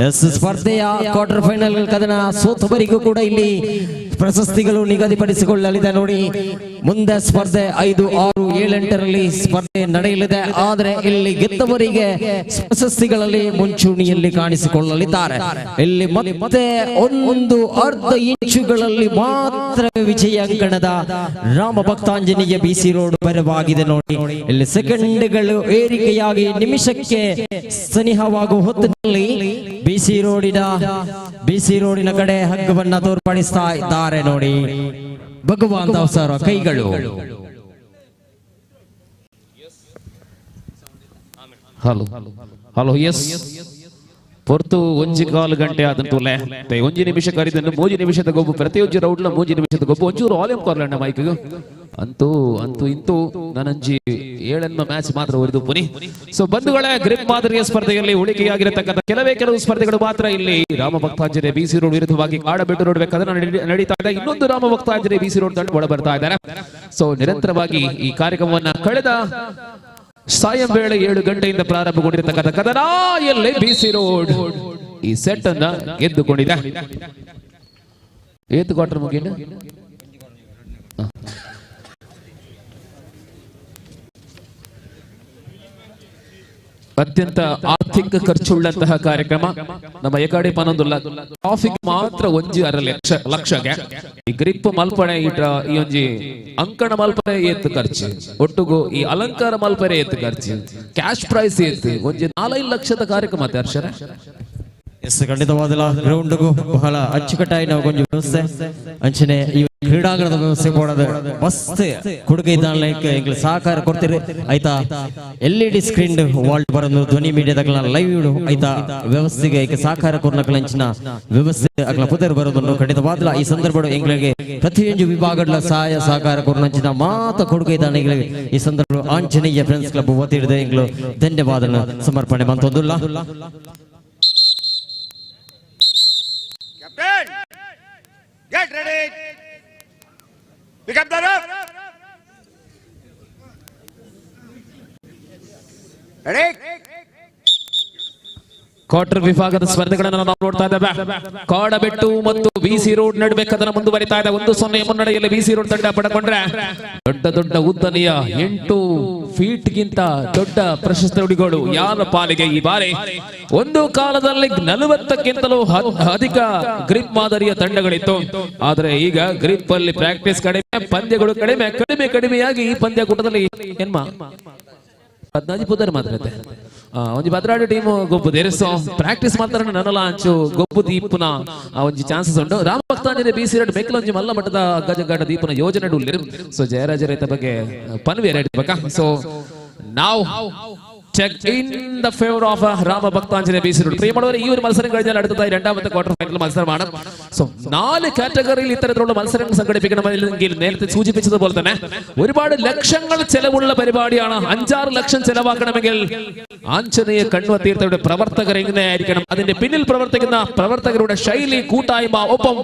S ಸ್ಪರ್ಧೆಯ ಕ್ವಾರ್ಟರ್ ಫೈನಲ್ ಕದನ ಸೋತವರಿಗೂ ಕೂಡ ಇಲ್ಲಿ ಪ್ರಶಸ್ತಿಗಳು ನಿಗದಿಪಡಿಸಿಕೊಳ್ಳಲಿದೆ ನೋಡಿ. ಮುಂದೆ ಸ್ಪರ್ಧೆ 5, 6, 7, 8ರಲ್ಲಿ ಸ್ಪರ್ಧೆ ನಡೆಯಲಿದೆ. ಆದರೆ ಇಲ್ಲಿ ಗೆದ್ದವರಿಗೆ ಪ್ರಶಸ್ತಿಗಳಲ್ಲಿ ಮುಂಚೂಣಿಯಲ್ಲಿ ಕಾಣಿಸಿಕೊಳ್ಳಲಿದ್ದಾರೆ. ಇಲ್ಲಿ ಮತ್ತೆ ಒಂದು ಅರ್ಧ ಇಂಚುಗಳಲ್ಲಿ ಮಾತ್ರ ವಿಜಯ ಅಂಕಣದ ರಾಮಭಕ್ತಾಂಜನೇಯ ಬಿಸಿ ರೋಡ್ ಪರವಾಗಿದೆ ನೋಡಿ. ಇಲ್ಲಿ ಸೆಕೆಂಡ್ಗಳು ಏರಿಕೆಯಾಗಿ ನಿಮಿಷಕ್ಕೆ ಸನಿಹವಾಗುವ ಹೊತ್ತಿನಲ್ಲಿ ಬಿಸಿ ರೋಡಿನ ಕಡೆ ಹಗ್ಗವನ್ನ ತೋರ್ಪಡಿಸ್ತಾ ಇದ್ದಾರೆ ನೋಡಿ ಭಗವಾನ್ ದಾಸರ ಕೈಗಳು. ಹಲೋ ಹಲೋ ಎಸ್ ಪೊರ್ತು ಒಂಜಿ ಕಾಲು ಗಂಟೆ ಆದಂತುಲೆ ಒಂಜಿ ನಿಮಿಷ ಕರಿದನ್ನು ಮೂಜಿ ನಿಮಿಷದ ಗೊಬ್ಬು ಪ್ರತಿ ಒಂಜಿ ರೌಂಡ್ಲ ಮೂಜಿ ನಿಮಿಷದ ಗೊಬ್ಬು ಒಂಚೂರು ವಾಲ್ಯೂಮ್ ಕೊರ್ಲಣ್ಣ ಮೈಕ್ ಅಂತೂ ಅಂತೂ ಇಂತೂ ನನಂಜಿ 7 ಮ್ಯಾಚ್ ಮಾತ್ರ ಉರಿದು ಪುನಿ. ಸೊ ಬಂಧುಗಳೇ, ಗ್ರಿಪ್ ಮಾದರಿಯ ಸ್ಪರ್ಧೆಯಲ್ಲಿ ಉಳಿಕೆಯಾಗಿರತಕ್ಕಂಥ ಕೆಲವೇ ಕೆಲವು ಸ್ಪರ್ಧೆಗಳು ಮಾತ್ರ ಇಲ್ಲಿ ರಾಮಭಕ್ತಾಂಜನೇಯ ಬಿಸಿ ರೋಡ್ ವಿರುದ್ಧವಾಗಿ ಕಾಡಬೆಟ್ಟು ರೋಡ್ ಬೇಕಾದ್ರೆ ನಡೀತಾ ಇದೆ. ಇನ್ನೊಂದು ರಾಮಭಕ್ತಾಂಜನೇಯ ಬಿಸಿ ರೋಡ್ ತಂಡ ಒಳ ಬರ್ತಾ ಇದ್ದಾರೆ. ಸೊ ನಿರಂತರವಾಗಿ ಈ ಕಾರ್ಯಕ್ರಮವನ್ನ ಕಳೆದ ಸಾಯಂ ವೇಳೆ 7 ಗಂಟೆಯಿಂದ ಪ್ರಾರಂಭಗೊಂಡಿರತಕ್ಕಂಥ ಕದನ ಎಲ್ಲಿ ಬಿಸಿ ರೋಡ್ ಈ ಸೆಟ್ ಅನ್ನ ಗೆದ್ದುಕೊಂಡಿದೆ. ಏತ್ ಕ್ವಾರ್ಟರ್ ಮುಗಿನ ಅತ್ಯಂತ ಆರ್ಥಿಕ ಖರ್ಚುಳ್ಳಂತಹ ಕಾರ್ಯಕ್ರಮ. ನಮ್ಮ ಏಕಾಡಿ ಪನೊಂದುಲ್ಲ ಟ್ರಾಫಿಕ್ ಮಾತ್ರ 1.5 ಲಕ್ಷಗೆ ಈ ಗ್ರಿಪ್ ಮಲ್ಪಣೆ ಈ ಒಂಜಿ ಅಂಕಣ ಮಲ್ಪನೆ ಏತ್ ಖರ್ಚು, ಒಟ್ಟುಗು ಈ ಅಲಂಕಾರ ಮಲ್ಪನೆ ಏತ್ ಖರ್ಚು, ಕ್ಯಾಶ್ ಪ್ರೈಸ್ ಏತ್, ಒಂಜಿ 4-5 ಲಕ್ಷದ ಕಾರ್ಯಕ್ರಮ ಹರ್ಷರ. ಎಸ್ ಖಂಡಿತವಾದಲ್ಲ ಗ್ರೌಂಡ್ಗೂ ಬಹಳ ಅಚ್ಚುಕಟ್ಟಾಗಿ ನಾವು ಕೊಂಚ ವ್ಯವಸ್ಥೆ ಅಂಚನೆ ಈ ಕ್ರೀಡಾಂಗಣದ ವ್ಯವಸ್ಥೆ ಕೊಡೋದು ಮಸ್ತ್ ಕೊಡುಗೆ ಇದ್ದಾನೆ ಸಹಕಾರ ಕೊಡ್ತೀರಿ ಆಯ್ತಾ. LED screen Walt ಬರೋದು ಧ್ವನಿ ಮೀಡಿಯಾದ ಲೈವ್ ಇಡು ಆಯ್ತಾ ವ್ಯವಸ್ಥೆಗೆ ಏಕೆ ಸಹಕಾರ ಕೊರ್ನಕಲ ವ್ಯವಸ್ಥೆ ಅಗಲ ಪುದರ್ ಬರೋದನ್ನು ಖಂಡಿತವಾದಲ್ಲ. ಈ ಸಂದರ್ಭ ಎಂಗಳಿಗೆ ಪ್ರತಿಯೊಂದು ವಿಭಾಗಗಳ ಸಹಾಯ ಸಹಕಾರ ಕೊರ್ನಂಚಿನ ಮಾತ ಕೊಡುಗೆ ಇದ್ದಾನೆ ಈ ಸಂದರ್ಭ ಆಂಜನೇಯ ಫ್ರೆಂಡ್ಸ್ ಕ್ಲಬ್ ವತಿ ಹಿಡಿದ ಎಂಗಳು ಧನ್ಯವಾದ ಸಮರ್ಪಣೆ ಮಂತೊಂದುಲ್ಲ. Captain, get ready. Pick up the rope. Ready? Quarter ವಿಭಾಗದ ಸ್ಪರ್ಧೆಗಳನ್ನು ನಾವು ನೋಡ್ತಾ ಇದ್ದೇವೆ. ಕಾಡಬೆಟ್ಟು ಮತ್ತು ಬಿಸಿ ರೋಡ್ ನಡುವೆ ಕದನ ಮುಂದುವರಿತಾ ಇದೆ. 1-0 ಮುನ್ನಡೆಯಲ್ಲಿ ಬಿಸಿ ರೋಡ್ ತಂಡ ಪಡೆಕೊಂಡ್ರೆ ದೊಡ್ಡ ದೊಡ್ಡ ಉದ್ದನೆಯ 8 ಫೀಟ್ಗಿಂತ ದೊಡ್ಡ ಪ್ರಶಸ್ತಿ ನುಡಿಗಳು ಯಾರ ಪಾಲಿಗೆ ಈ ಬಾರಿ? ಒಂದು ಕಾಲದಲ್ಲಿ 40ಕ್ಕಿಂತಲೂ ಅಧಿಕ ಗ್ರಿಪ್ ಮಾದರಿಯ ತಂಡಗಳಿತ್ತು. ಆದರೆ ಈಗ ಗ್ರಿಪ್ ಅಲ್ಲಿ ಪ್ರಾಕ್ಟೀಸ್ ಕಡಿಮೆ, ಪಂದ್ಯಗಳು ಕಡಿಮೆ, ಕಡಿಮೆ ಕಡಿಮೆಯಾಗಿ ಈ ಪಂದ್ಯಕೂಟದಲ್ಲಿ ಎನ್ಮ 14 ಪುದರ್ ಮಾತ್ರ. ಒಂಜಿ ಬದ್ರಾಡು ಟೀಮ್ ಗೊಬ್ಬು ದೇರು. ಸೊ ಪ್ರಾಕ್ಟೀಸ್ ಮಾತ್ರ ನನಲ ಅಂಚು ಗೊಬ್ಬು ದೀಪುನ ಒಂಜಿ ಚಾನ್ಸಸ್ ಉಂಟು. ರಾಮ ಭಕ್ತಾಂಜನೆ ಬಿ ಸಿ ರೆಡ್ ಮೆಕ್ಲ ಒಂಜಿ ಮಲ್ಲ ಮಟ್ಟದ ಗಜಗಾಟ ದೀಪನ ಯೋಜನೆ ಉಲ್ಲೇರು. ಸೊ ಜಯರಾಜರ ಬಗ್ಗೆ ಪನ್ವಿ ರೆಡ್ ಬಕ. ಸೊ ನಾವು check in the favour of Rama Bhaktanjaneya B C road. പ്രിയമുള്ളവരെ, ഈ ഒരു മത്സരം കഴിഞ്ഞാൽ അടുത്തതായി രണ്ടാമത്തെ ക്വാർട്ടർ ഫൈനൽ മത്സരമാണ്. സോ 4 കാറ്റഗറിയിൽ ഇത്തരത്തിലുള്ള മത്സരങ്ങൾ സംഘടിപ്പിക്കണമെങ്കിൽ നേരത്തെ സൂചിപ്പിച്ചതുപോലെ തന്നെ ഒരുപാട് ലക്ഷങ്ങൾ ചെലവുള്ള പരിപാടിയാണ്. 5-6 ലക്ഷം ചെലവാക്കണമെങ്കിൽ ആഞ്ജനേയ കണ്വ തീർത്ഥയുടെ പ്രവർത്തകർ എങ്ങനെയായിരിക്കണം, അതിന്റെ പിന്നിൽ പ്രവർത്തിക്കുന്ന പ്രവർത്തകരുടെ ശൈലി, കൂട്ടായ്മ, ഒപ്പം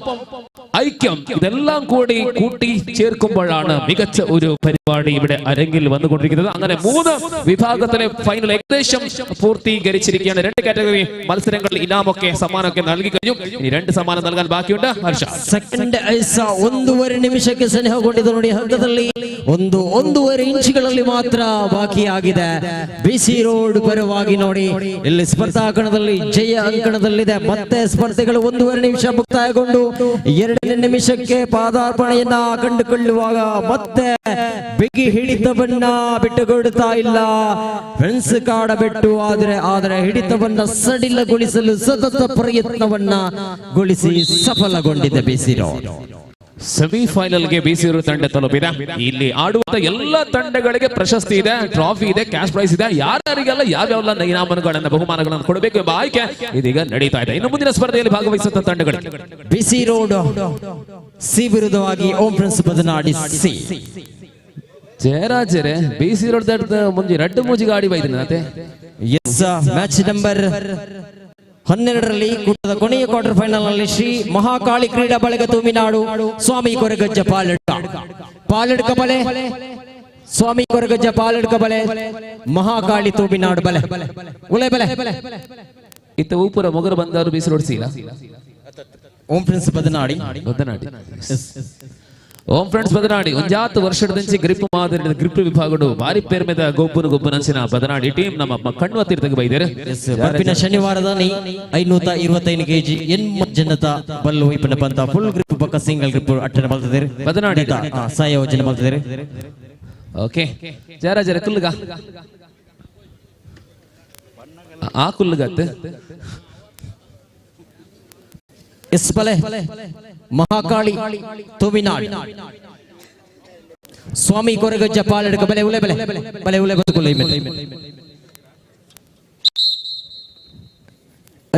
ഐക്യം, ഇതെല്ലാം കൂടി കൂട്ടി ചേർക്കുമ്പോഴാണ് മികച്ച ഒരു പരിപാടി ഇവിടെ അരങ്ങിൽ വന്നുകൊണ്ടിരിക്കുന്നത്. അങ്ങനെ 3 വിഭാഗത്തിലെ ഫൈനൽ ഏകദേശം പൂർത്തീകരിച്ചിരിക്കുകയാണ്. 2 കാറ്റഗറി മത്സരങ്ങൾ ഇനാമൊക്കെ സമ്മാനമൊക്കെ നൽകി കഴിഞ്ഞു. ഇനി 2 സമ്മാനം നൽകാൻ ബാക്കിയുണ്ട്. ഹർഷ, ಸೆಕೆಂಡ್ ಐಸ 1.5 ನಿಮಿಷಕ್ಕೆ ಸನಿಹಗೊಂಡಿದೆ ನೋಡಿ. ಹಂತದಲ್ಲಿ 1.5 ಇಂಚುಗಳಲ್ಲಿ ಮಾತ್ರ ಬಾಕಿಯಾಗಿದೆ. ಬಿಸಿ ರೋಡ್ ಪರವಾಗಿ ನೋಡಿ ಇಲ್ಲಿ ಸ್ಪರ್ಧಾಂಗಣದಲ್ಲಿ ಜಯ ಅಂಕಣದಲ್ಲಿದೆ. ಮತ್ತೆ ಸ್ಪರ್ಧೆಗಳು 1.5 ನಿಮಿಷ ಮುಕ್ತಾಯಗೊಂಡು 2ನೇ ನಿಮಿಷಕ್ಕೆ ಪಾದಾರ್ಪಣೆಯನ್ನ ಕಂಡುಕೊಳ್ಳುವಾಗ ಮತ್ತೆ ಬಿಗಿ ಹಿಡಿತವನ್ನ ಬಿಟ್ಟುಕೊಡುತ್ತಾ ಇಲ್ಲ ಫ್ರೆಂಡ್ಸ್ ಕಾಡಬೆಟ್ಟು. ಆದರೆ ಆದರೆ ಹಿಡಿತವನ್ನ ಸಡಿಲಗೊಳಿಸಲು ಸತತ ಪ್ರಯತ್ನವನ್ನ ಗೊಳಿಸಿ ಸಫಲಗೊಂಡಿದೆ ಬಿಸಿ ರೋಡ್. ಸೆಮಿಫೈನಲ್ಗೆ ಬಿಸಿ ರೋಡ್ ತಂಡ ತಲುಪಿದೆ. ಇಲ್ಲಿ ಆಡುವಂತ ಎಲ್ಲ ತಂಡಗಳಿಗೆ ಪ್ರಶಸ್ತಿ ಇದೆ, ಟ್ರಾಫಿ ಇದೆ, ಕ್ಯಾಶ್ ಪ್ರೈಸ್ ಇದೆ. ಯಾರ್ಯಾರಿಗೆಲ್ಲ ಯಾವ್ಯಾವೆಲ್ಲ ಇನಾಮಗಳನ್ನು ಬಹುಮಾನಗಳನ್ನು ಕೊಡಬೇಕು ಎಂಬ ಆಯ್ಕೆ ಇದೀಗ ನಡೀತಾ ಇದೆ. ಇನ್ನು ಮುಂದಿನ ಸ್ಪರ್ಧೆಯಲ್ಲಿ ಭಾಗವಹಿಸುವಂತ ತಂಡಗಳಿಗೆ ಬಿಸಿ ರೋಡ್ ಸಿ ವಿರುದ್ಧವಾಗಿ ಓಂ ಫ್ರೆಂಡ್ಸ್ ಬದನಾಡಿ ಸಿ. ಜಯರಾಜರೇ, ಬಿಸಿ ರೋಡ್ ಮುಂಜಿ ರಡ್ಡು ಮೂಜಿ ಗಾಡಿ ಬೈದಿನ. ಎಸ್, ಮ್ಯಾಚ್ ನಂಬರ್ 12ರಲ್ಲಿ ಕೂಟದ ಕೊನೆಯ ಕ್ವಾರ್ಟರ್ ಫೈನಲ್ ನಲ್ಲಿ ಶ್ರೀ ಮಹಾಕಾಳಿ ಕ್ರೀಡಾ ಬಳಗ ತೂಮಿನಾಡು ಸ್ವಾಮಿ ಕೊರಗಜ್ಜ ಪಾಲಡ್ಕ ಪಾಲಡ್ಕ ಬಲೆ ಸ್ವಾಮಿ ಕೊರಗಜ್ಜ ಪಾಲಡ್ಕ ಬಲೆ ಮಹಾಕಾಳಿ ತೂಮಿನಾಡು ಬಲೆ ಉಲೆ ಬಲೆ ಇತ್ತ ಊಪುರ ಮೊಗರು ಬಂದವರು ಬಿಸಿ ರೋಡ್ ಸೀಲ. ಓಂ ಫ್ರೆಂಡ್ಸ್ ಬದನಾಡಿ ಬದನಾಡಿ ಓಂ ಫ್ರೆಂಡ್ಸ್ ಬದನಾಡಿ ಒಂಜಾತ್ ವರ್ಷದಂಚೆ ಗ್ರಿಪ್ ಮಾದರಿ ಗ್ರಿಪ್ ವಿಭಾಗಡು ಭಾರಿ ಪೇರ್ಮೆದ ಗೊಬ್ಬರು ಗೊಬ್ಬನಂಚಿನ ಬದನಾಡಿ ಟೀಮ್ ನಮ್ಮ ಕಣ್ವ ತೀರ್ಥಕ್ಕೆ ಬೈದೇರೆ. ಬರ್ಪಿನ ಶನಿವಾರದ 525 ಕೆಜಿ ಎನ್ಮ ಜನತ ಬಲ್ಲು ವೈಪನ ಬಂತ ಫುಲ್ ಗ್ರಿಪ್ ಪಕ್ಕ ಸಿಂಗಲ್ ಗ್ರಿಪ್ ಅಟ್ಟನೆ ಬಲ್ತದೇರೆ ಬದನಾಡಿ ಸಹಯೋಜನೆ ಬಲ್ತದೇರೆ. ಓಕೆ ಜರ ಜರ ಕುಲ್ಲುಗ ಆ ಕುಲ್ಲುಗತ್ತೆ ಎಸ್ ಬಲೆ ಮಹಾಕಾಳಿ ತೂಮಿನಾಡ್ ಸ್ವಾಮಿ ಕೊರಗಜ್ಜ ಪಾಲಡ್ಕ ಬಲೆ ಉಲೆ ಬಲೆ ಬಲೆ ಉಲೆ ಬದುಕುಲ್ಲ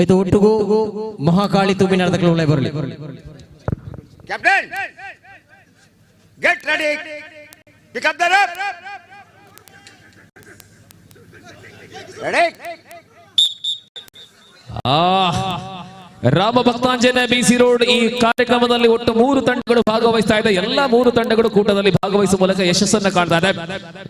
ಐದು ಒಟ್ಟಿಗೂ ಮಹಾಕಾಳಿ ತೂಮಿನಾಡ್ ಉಲೆ ಬರಲಿ. Captain, get ready, pick up the rope. Ready. Rama Bhaktanjaneya BC road ಈ ಕಾರ್ಯಕ್ರಮದಲ್ಲಿ ಒಟ್ಟು 3 ತಂಡಗಳು ಭಾಗವಹಿಸ್ತಾ ಇದೆ. ಎಲ್ಲಾ 3 ತಂಡಗಳು ಕೂಟದಲ್ಲಿ ಭಾಗವಹಿಸುವ ಮೂಲಕ ಯಶಸ್ಸನ್ನು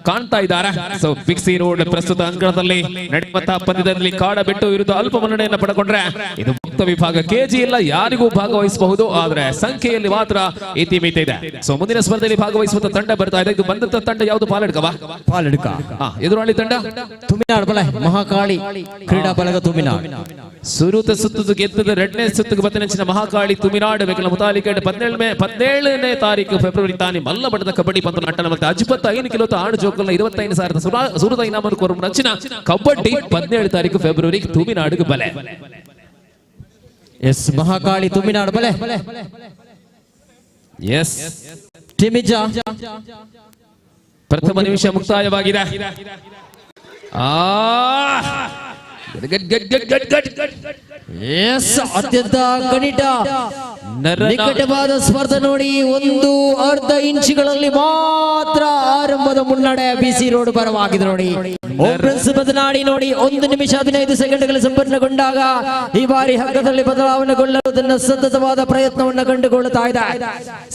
ಕಾಣ್ತಾ ಇದ್ದಾರೆ. ಸೊ ಬಿಸಿ ರೋಡ್ ಪ್ರಸ್ತುತ ಅಂಕಣದಲ್ಲಿ ನಡೆಯುವಂತಹ ಪಂದ್ಯದಲ್ಲಿ ಕಾಡಬೆಟ್ಟು ವಿರುದ್ಧ ಅಲ್ಪ ಮುನ್ನಡೆಯನ್ನು ಪಡ್ಕೊಂಡ್ರೆ ಇದು ಮುಕ್ತ ವಿಭಾಗ, ಕೆಜಿ ಇಲ್ಲ, ಯಾರಿಗೂ ಭಾಗವಹಿಸಬಹುದು, ಆದ್ರೆ ಸಂಖ್ಯೆಯಲ್ಲಿ ಮಾತ್ರ ಇತಿಮಿತಿ ಇದೆ. ಸೊ ಮುಂದಿನ ಸ್ಪರ್ಧೆಯಲ್ಲಿ ಭಾಗವಹಿಸುವಂತ ತಂಡ ಬರ್ತಾ ಇದೆ. ಇದು ಬಂದಂತ ತಂಡ ಯಾವುದು? ಪಾಲಡ್ಕವಾ? ಪಾಲಡ್ಕ. ಎದುರಾಳಿ ತಂಡ ತುಮಿನಾಡು ಬಲ ಮಹಾಕಾಳಿ ಕ್ರೀಡಾ ಬಳಗ ತುಮಿನಾಡು. ಸುರುತ ಸುತ್ತದ ಗೆದ್ದದ ಎರಡನೇ ಸುತ್ತಿಗೆ ಬತ್ತನೆಂಚಿನ ಮಹಾಕಾಳಿ ತುಮಿನಾಡು ವೆಕಲ ಮುತಾಲಿಕೆಡ್ 17ನೇ ತಾರೀಕು ಫೆಬ್ರವರಿ ತಾನಿ ಮಲ್ಲ ಮಟ್ಟದ ಕಬಡ್ಡಿ ಪಂದ್ಯ ನಟ್ಟನ ಮತ್ತೆ 55 ಕಿಲೋ ಆಣು ಜೋಕಲ್ನ 25,000 ಸುರುತ ಇನಾಮನ್ನು ಕೋರುವ ನಂಚಿನ ಕಬಡ್ಡಿ 17 ತಾರೀಕು ಫೆಬ್ರವರಿ ತುಮಿನಾಡುಗೆ ಬಲೆ. ಎಸ್ ಮಹಾಕಾಳಿ ತುಮಿನಾಡು ಬಲೆ. ಎಸ್ ಟಿಮಿಜಾ ಪ್ರಥಮ ನಿಮಿಷ ಮುಕ್ತಾಯವಾಗಿದೆ. ಆ ಅತ್ಯಂತ ಕನಿಟ ನಿಕಟವಾದ ಸ್ಪರ್ಧೆ ನೋಡಿ. 1.5 ಇಂಚುಗಳಲ್ಲಿ ಮಾತ್ರ ಆರಂಭದ ಮುನ್ನಡೆ ಬಿಸಿ ರೋಡ್ ಪರವಾಗಿದೆ ನೋಡಿ. ಬದನಾಡಿ ನೋಡಿ 1 ನಿಮಿಷ 15 ಸೆಕೆಂಡ್ಗಳು ಸಂಪೂರ್ಣಗೊಂಡಾಗ ಈ ಬಾರಿ ಹಗ್ಗದಲ್ಲಿ ಬದಲಾವಣೆಗೊಳ್ಳಲು ತನ್ನ ಸತತವಾದ ಪ್ರಯತ್ನವನ್ನು ಕಂಡುಕೊಳ್ಳುತ್ತಾ ಇದೆ.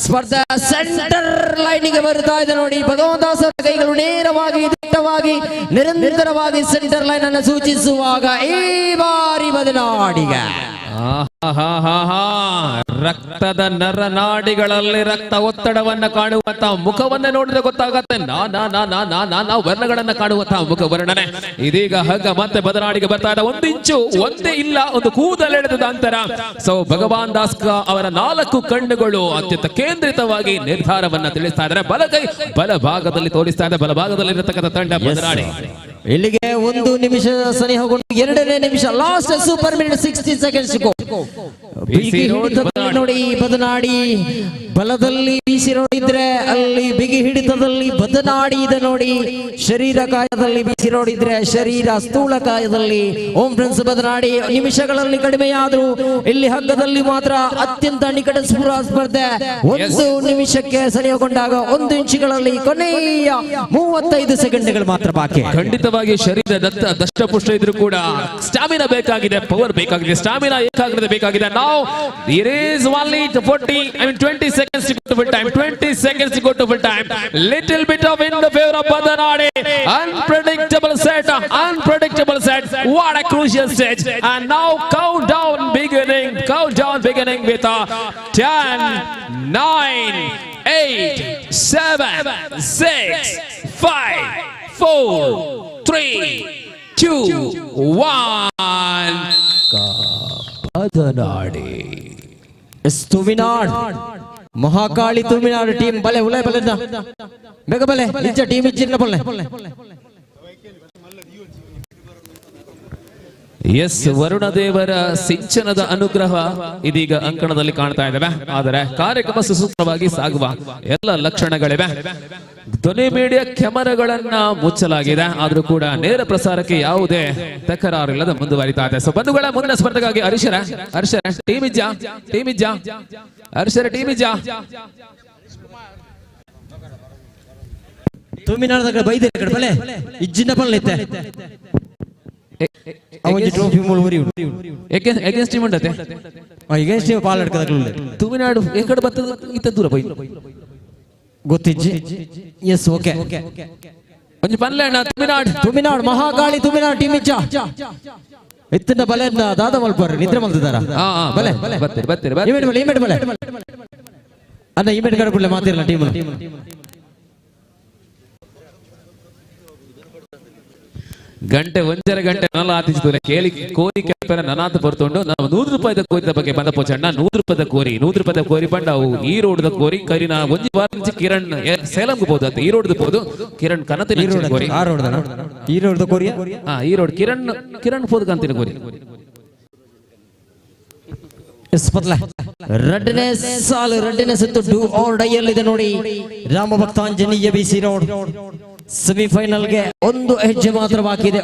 ಸ್ಪರ್ಧೆ ಸೆಂಟರ್ ಲೈನಿಗೆ ಬರುತ್ತಾ ಇದೆ ನೋಡಿ. ಭಗವಂತದಾಸರ ಕೈಗಳು ನೇರವಾಗಿ ದಿಟ್ಟವಾಗಿ ನಿರಂತರವಾಗಿ ಸೆಂಟರ್ ಲೈನ್ ಅನ್ನು ಸೂಚಿಸುವಾಗ ಈ ಬಾರಿ ಬದನಾಡಿಗೆ ರಕ್ತದ ನರನಾಡಿಗಳಲ್ಲಿ ರಕ್ತ ಒತ್ತಡವನ್ನ ಕಾಣುವಂತಹ ಮುಖವನ್ನ ನೋಡಿದ್ರೆ ಗೊತ್ತಾಗತ್ತೆ. ನಾ ನಾ ನಾ ನಾ ನಾ ನಾ ನಾ ವರ್ಣಗಳನ್ನ ಕಾಣುವಂತಹ ಮುಖ ವರ್ಣನೆ. ಇದೀಗ ಹಗ್ಗ ಮತ್ತೆ ಬದನಾಡಿಗೆ ಬರ್ತಾ ಇದೆ. 1 ಇಂಚು ಒಂದೇ ಇಲ್ಲ, ಒಂದು ಕೂದಲೆಳೆದ ಅಂತರ. ಸೊ ಭಗವಾನ್ ದಾಸ್ ಅವರ 4 ಕಣ್ಣುಗಳು ಅತ್ಯಂತ ಕೇಂದ್ರಿತವಾಗಿ ನಿರ್ಧಾರವನ್ನ ತಿಳಿಸ್ತಾ ಇದ್ದಾರೆ. ಬಲಗೈ ಬಲಭಾಗದಲ್ಲಿ ತೋರಿಸ್ತಾ ಇದೆ. ಬಲಭಾಗದಲ್ಲಿ ಇರತಕ್ಕಂಥ ತಂಡ ಬದನಾಡಿ. ಇಲ್ಲಿಗೆ 1 ನಿಮಿಷ ಸನಿಹಗೊಂಡು 2ನೇ ನಿಮಿಷ ಲಾಸ್ಟ್ ಸೂಪರ್ ಮಿನಿಟ್ 60 ಸೆಕೆಂಡ್ಸ್ ಬಿಗಿ ಹಿಡಿತದಲ್ಲಿ ನೋಡಿ ಬದನಾಡಿ ಬಲದಲ್ಲಿ ಬಿಸಿ ರೋಡ್ ಇದ್ರೆ ಅಲ್ಲಿ ಬಿಗಿ ಹಿಡಿತದಲ್ಲಿ ಬದನಾಡಿ ಇದೆ ನೋಡಿ. ಶರೀರ ಕಾಯದಲ್ಲಿ ಬಿಸಿ ರೋಡ್ ಇದ್ರೆ ಶರೀರ ಸ್ಥೂಲ ಕಾಯದಲ್ಲಿ ಓಂ ಫ್ರೆಂಡ್ಸ್ ಬದನಾಡಿ. ನಿಮಿಷಗಳಲ್ಲಿ ಕಡಿಮೆಯಾದರೂ ಇಲ್ಲಿ ಹಗ್ಗದಲ್ಲಿ ಮಾತ್ರ ಅತ್ಯಂತ ನಿಕಟ ಸ್ಪರ್ಧೆ. 1 ನಿಮಿಷಕ್ಕೆ ಸನಿಹಗೊಂಡಾಗ 1 ಇಂಚುಗಳಲ್ಲಿ ಕೊನೆಯ 35 ಸೆಕೆಂಡ್ಗಳು ಮಾತ್ರ ಬಾಕಿ. ಖಂಡಿತವಾಗಿ ಶರೀರ ದಷ್ಟಪುಷ್ಟ ಇದ್ರೂ ಕೂಡ ಸ್ಟಾಮಿನಾ ಬೇಕಾಗಿದೆ, ಪವರ್ ಬೇಕಾಗಿದೆ, ಸ್ಟಾಮಿನಾ ಏಕಾಗ್ರತೆ ಬೇಕಾಗಿದೆ. ನಾವು there is only 20 seconds to go to full time. 20 seconds to go to full time. Little bit of in the favor of Badanadi. Unpredictable set, unpredictable set. What a crucial stage. And now countdown beginning, countdown beginning with 10, 9, 8, 7, 6, 5, 4, 3, 2, 1. Badanadi. Thuminad Mahakali Thuminad team ಬಲೆ ಉಲೆ ಬಲೆ ಬೇಗ ಬಲೆ ನಿಜ team ಇಚ್ಚಿನ ಬಲ್ಲೆ. S, Varuna ದೇವರ ಸಿಂಚನದ ಅನುಗ್ರಹ ಇದೀಗ ಅಂಕಣದಲ್ಲಿ ಕಾಣ್ತಾ ಇದ್ದಾವೆ. ಆದರೆ ಕಾರ್ಯಕ್ರಮ ಸುಸೂತ್ರವಾಗಿ ಸಾಗುವ ಎಲ್ಲ ಲಕ್ಷಣಗಳಿವೆ. ಧ್ವನಿ ಮೀಡಿಯಾ ಕ್ಯಾಮರಾಗಳನ್ನ ಮುಚ್ಚಲಾಗಿದೆ, ಆದ್ರೂ ಕೂಡ ನೇರ ಪ್ರಸಾರಕ್ಕೆ ಯಾವುದೇ ತಕರಾರಿಲ್ಲದ ಮುಂದುವರಿತಾ ಇದೆ. ಸೊ ಬಂಧುಗಳ, ಮುಂದಿನ ಸ್ಪರ್ಧೆಗಾಗಿ ಹರ್ಷರ ಹರ್ಷರ ಟೀಮ್ ಇಜ್ಜಾ ಟೀಮ್ ಇಜ್ಜಾ ಹರ್ಷರ ಟೀಮ್ ಇಜ್ಜಾ ತುಮಿನಾಡ ಬೈದಿರ ಕಡೆ ಬಲೆ ಇಜ್ಜಿನ ಬಲ್ಲೆ ಟ್ರೋಫಿ ಎಗೇನ್ಸ್ಟ್ ಟೀಮ್ ಉಂಟತೆ ಎಗೇನ್ಸ್ಟ್ ಟೀಮ್ ಪಾಲ್ ಅಡ್ಕದಕ್ಲು ತುಮಿನಾಡು ಎಕಡೆ ಬರ್ತದ ಇತ್ತ ದೂರ ಪೋಯಿ ಗೊತ್ತಿಜ್ಜಿ. ಎಸ್ ಓಕೆ ಒಂಜಿ ಪನ್ಲೆ ಅಣ್ಣ. ತುಮಿನಾಡು ತುಮಿನಾಡು ಮಹಾಕಾಳಿ ತುಮಿನಾಡು ಟೀಮ್ ಇಜ್ಜಾ ಇತ್ತಿನ ಬಲೆ ದಾದ ಮಲ್ಪರ್ ನಿದ್ರೆ ಮಲ್ತಿದಾರ ಬಲೆ ಬತ್ತೀರಿ ಬತ್ತೀರಿ ಇಮೇಟ್ ಬಲೆ ಇಮೇಟ್ ಬಲೆ ಅಣ್ಣ ಇಮೇಟ್ ಕಡೆ ಬಿಡ್ಲೆ ಮಾತಿರಲ್ಲ ಟೀಮ್. ಗಂಟೆ 1.5 ಗಂಟೆ ನಲ್ಲ ಆತಿಸಿದ್ರೆ ಕೇಳಿ ಕೋರಿ ಕೆಪ್ಪರ ನನಾತ ಬರ್ತುಂಡು. ನಾವು 100 ರೂಪಾಯಿದ ಕೋರಿದ ಬಗ್ಗೆ ಬಂದ ಪೋಚಣ್ಣ. 100 ರೂಪಾಯಿದ ಕೋರಿ 100 ರೂಪಾಯಿದ ಕೋರಿ ಬಂಡ ಅವು ಈ ರೋಡ್ದ ಕೋರಿ ಕರಿನ ಒಂಜಿ ವಾರ ಕಿರಣ್ ಸೇಲಂಗ್ ಬೋದು ಅಂತ ಈ ರೋಡ್ದ ಬೋದು ಕಿರಣ್ ಕನತಿನ ಕೋರಿ ಆ ರೋಡ್ದ ಈ ರೋಡ್ದ ಕೋರಿ ಹಾ ಈ ರೋಡ್ ಕಿರಣ್ ಕಿರಣ್ ಪೋದು ಕಂತಿನ ಕೋರಿ. ರಡ್ಡನೇ ಸಾಲು ರಡ್ಡನೇ ಸುತ್ತು do or die ಅಲ್ಲಿದೆ ನೋಡಿ. Rama Bhaktanjaneya BC road semifinal ಗೆ 1 ಹೆಜ್ಜೆ ಮಾತ್ರ ಬಾಕಿ ಇದೆ.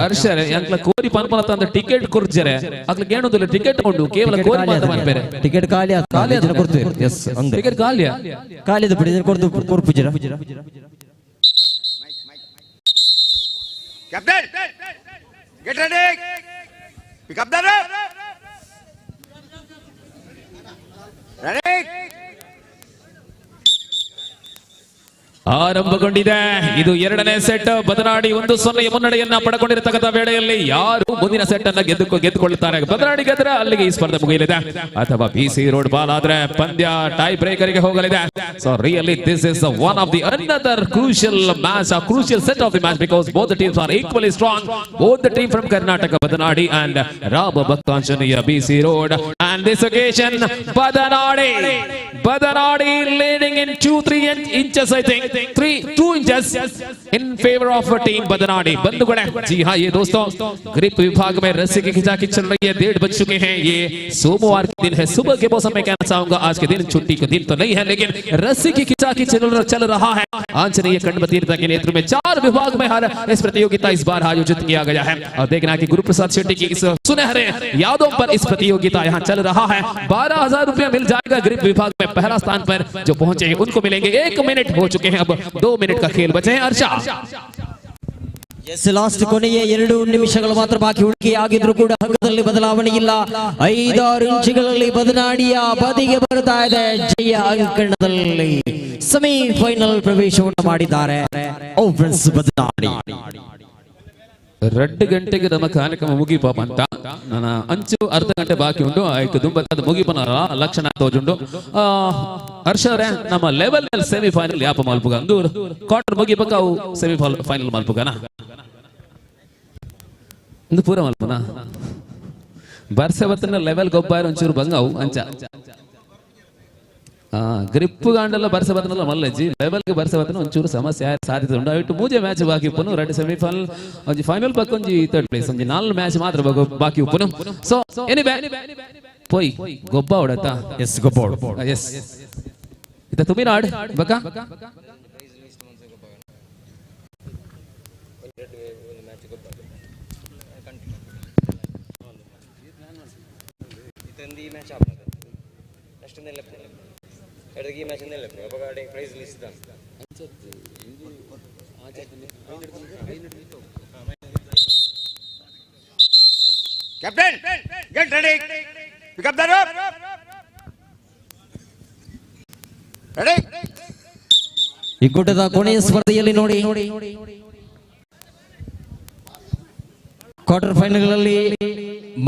ಹರ್ಷರೇ ಅಂಕ್ಲ ಕೋರಿ ಪನ್ಪನ ತಂದ ಟಿಕೆಟ್ ಕೊರ್ಜರೆ ಅಕ್ಲ ಏನೊಂದಿಲ್ಲ ಟಿಕೆಟ್ ಉಂಟು ಕೇವಲ ಕೋರಿ ಮಾತ್ರ ಪನ್ಪೇರೆ ಟಿಕೆಟ್ ಖಾಲಿ ಖಾಲಿ ಕೊಡ್ತೀವಿ. ಎಸ್ ಟಿಕೆಟ್ ಖಾಲಿಯ ಖಾಲಿ ಬಿಡಿ ಕೊಡ್ದು ಕೊರ್ಪುಜಿರ. Captain get ready pick up the ready. ಆರಂಭಗೊಂಡಿದೆ ಇದು 2ನೇ ಸೆಟ್. ಬದನಾಡಿ 1-0 ಮುನ್ನಡೆಯನ್ನ ಪಡ್ಕೊಂಡಿರತಕ್ಕಂಥ ವೇಳೆಯಲ್ಲಿ ಯಾರು ಮುಂದಿನ ಸೆಟ್ ಅನ್ನ ಗೆದ್ದುಕೊಳ್ಳುತ್ತಾರೆ? ಬದನಾಡಿ ಗೆದ್ರೆ ಅಲ್ಲಿಗೆ ಈ ಸ್ಪರ್ಧೆ ಮುಗಿಯಲಿದೆ, ಅಥವಾ ಬಿಸಿ ರೋಡ್ ಬಾಲ್ ಆದ್ರೆ ಪಂದ್ಯ ಟೈ ಬ್ರೇಕರ್ ಗೆ ಹೋಗಲಿದೆ. So really this is one of the another crucial match, a crucial set of the match, because both the teams are equally strong. Both the team from Karnataka Badanadi and Rama Bhaktanjaneya BC Road, and this occasion Badanadi Badanadi leading in 2-3 inches, I think 3-2 inches in favor of team Badanadi. बंधुगण जी हाँ, ये दोस्तों grip विभाग में रस्सी की खिंचाखिंच चल रही है। 1:30 बज चुके हैं। ये सोमवार के दिन है, सुबह के मौसम में कहना चाहूंगा आज के दिन छुट्टी का दिन तो नहीं है, लेकिन रस्सी की खिंचाखिंच चल रहा है। आंजनेय कण्व तीर्थ के नेतृत्व में 4 विभाग में हर इस प्रतियोगिता इस बार आयोजित किया गया है। और देखना कि गुरु प्रसाद शेट्टी की इस सुनहरे यादों पर इस प्रतियोगिता यहाँ चल रहा है। 12,000 रुपया मिल जाएगा ग्रिप विभाग में पहला स्थान पर जो पहुंचे उनको मिलेंगे। 1 मिनट हो चुके हैं, अब 2 मिनट का खेल बचे हैं। हर्षा ಎಸ್ ಲಾಸ್ಟ್ ಕೊನೆಯ 2 ನಿಮಿಷಗಳು ಮಾತ್ರ ಬಾಕಿ ಉಳಿಕೆ ಆಗಿದ್ರು ಕೂಡ ಹಗ್ಗದಲ್ಲಿ ಬದಲಾವಣೆ ಇಲ್ಲ. 5-6 ಇಂಚುಗಳಲ್ಲಿ ಬದನಾಡಿಯ ಬದಿಗೆ ಬರ್ತಾ ಇದೆ. ಜಯ ಅಂಕಣದಲ್ಲಿ ಸೆಮಿಫೈನಲ್ ಪ್ರವೇಶವನ್ನು ಮಾಡಿದ್ದಾರೆ ಬದನಾಡಿ. 2 ಗಂಟೆಗೆ ನಮ್ಮ ಕಾರ್ಯಕ್ರಮ ಮುಗಿಪ ಅಂತ ನನ್ನ ಅಂಚು ಅರ್ಧ ಗಂಟೆ ಬಾಕಿ ಉಂಟು. ಆಯ್ತು ದುಂಬತ್ತದ ಮುಗಿಪನ ಲಕ್ಷಣ ತೋಜುಂಡು. ಹರ್ಷ ಅವರೇ, ನಮ್ಮ ಲೆವೆಲ್ ಸೆಮಿಫೈನಲ್ ಯಾಪ ಮಲ್ಪುಗ ಅಂದು ಕ್ವಾರ್ಟರ್ ಮುಗಿಪಕ್ಕ ಅವು ಸೆಮಿ ಫೈನಲ್ ಮಲ್ಪುಗನ ಇಂದು ಪೂರ ಮಲ್ಪುನ ಬರ್ಸೆ ಬತ್ತನ ಲೆವೆಲ್ ಗೊಬ್ಬರ ಒಂಚೂರು ಬಂಗ ಅವು ಅಂಚ. ಗ್ರಿಪ್ ಗಾಂಡಲ್ಲ ಬರ್ಸ ಬತ್ತನಲ್ಲ ಮಲ್ಲಜ್ಜಿ ಲೆವೆಲ್ಗೆ ಬರ್ಸ ಬತ್ತನ ಒಂಚೂರು ಸಮಸ್ಯೆ ಸಾಧ್ಯತೆ ಉಂಟು. ಐಟು ಮೂಜೆ ಮ್ಯಾಚ್ ಬಾಕಿ ಉಪ್ಪುನು, 2 ಸೆಮಿಫೈನಲ್, ಒಂಜಿ ಫೈನಲ್ ಪಕ್ಕ ಒಂಜಿ ಥರ್ಡ್ ಪ್ಲೇಸ್, ಒಂಜಿ 4 ಮ್ಯಾಚ್ ಮಾತ್ರ ಬಾಕಿ ಉಪ್ಪುನು. ಸೊ ಎನಿವೆ ಪೋಯ್ ಗೊಬ್ಬ ಹೊಡತ. ಎಸ್ ಗೊಬ್ಬ ಹೊಡ. ಎಸ್ ಇತ ತುಮಿನಾಡ್ ಬಕ Captain, get ready. Pick up the rope. Ready? ಈ ಕೂಟದ ಕೊನೆಯ ಸ್ಪರ್ಧೆಯಲ್ಲಿ ನೋಡಿ ಕ್ವಾರ್ಟರ್ ಫೈನಲ್ಗಳಲ್ಲಿ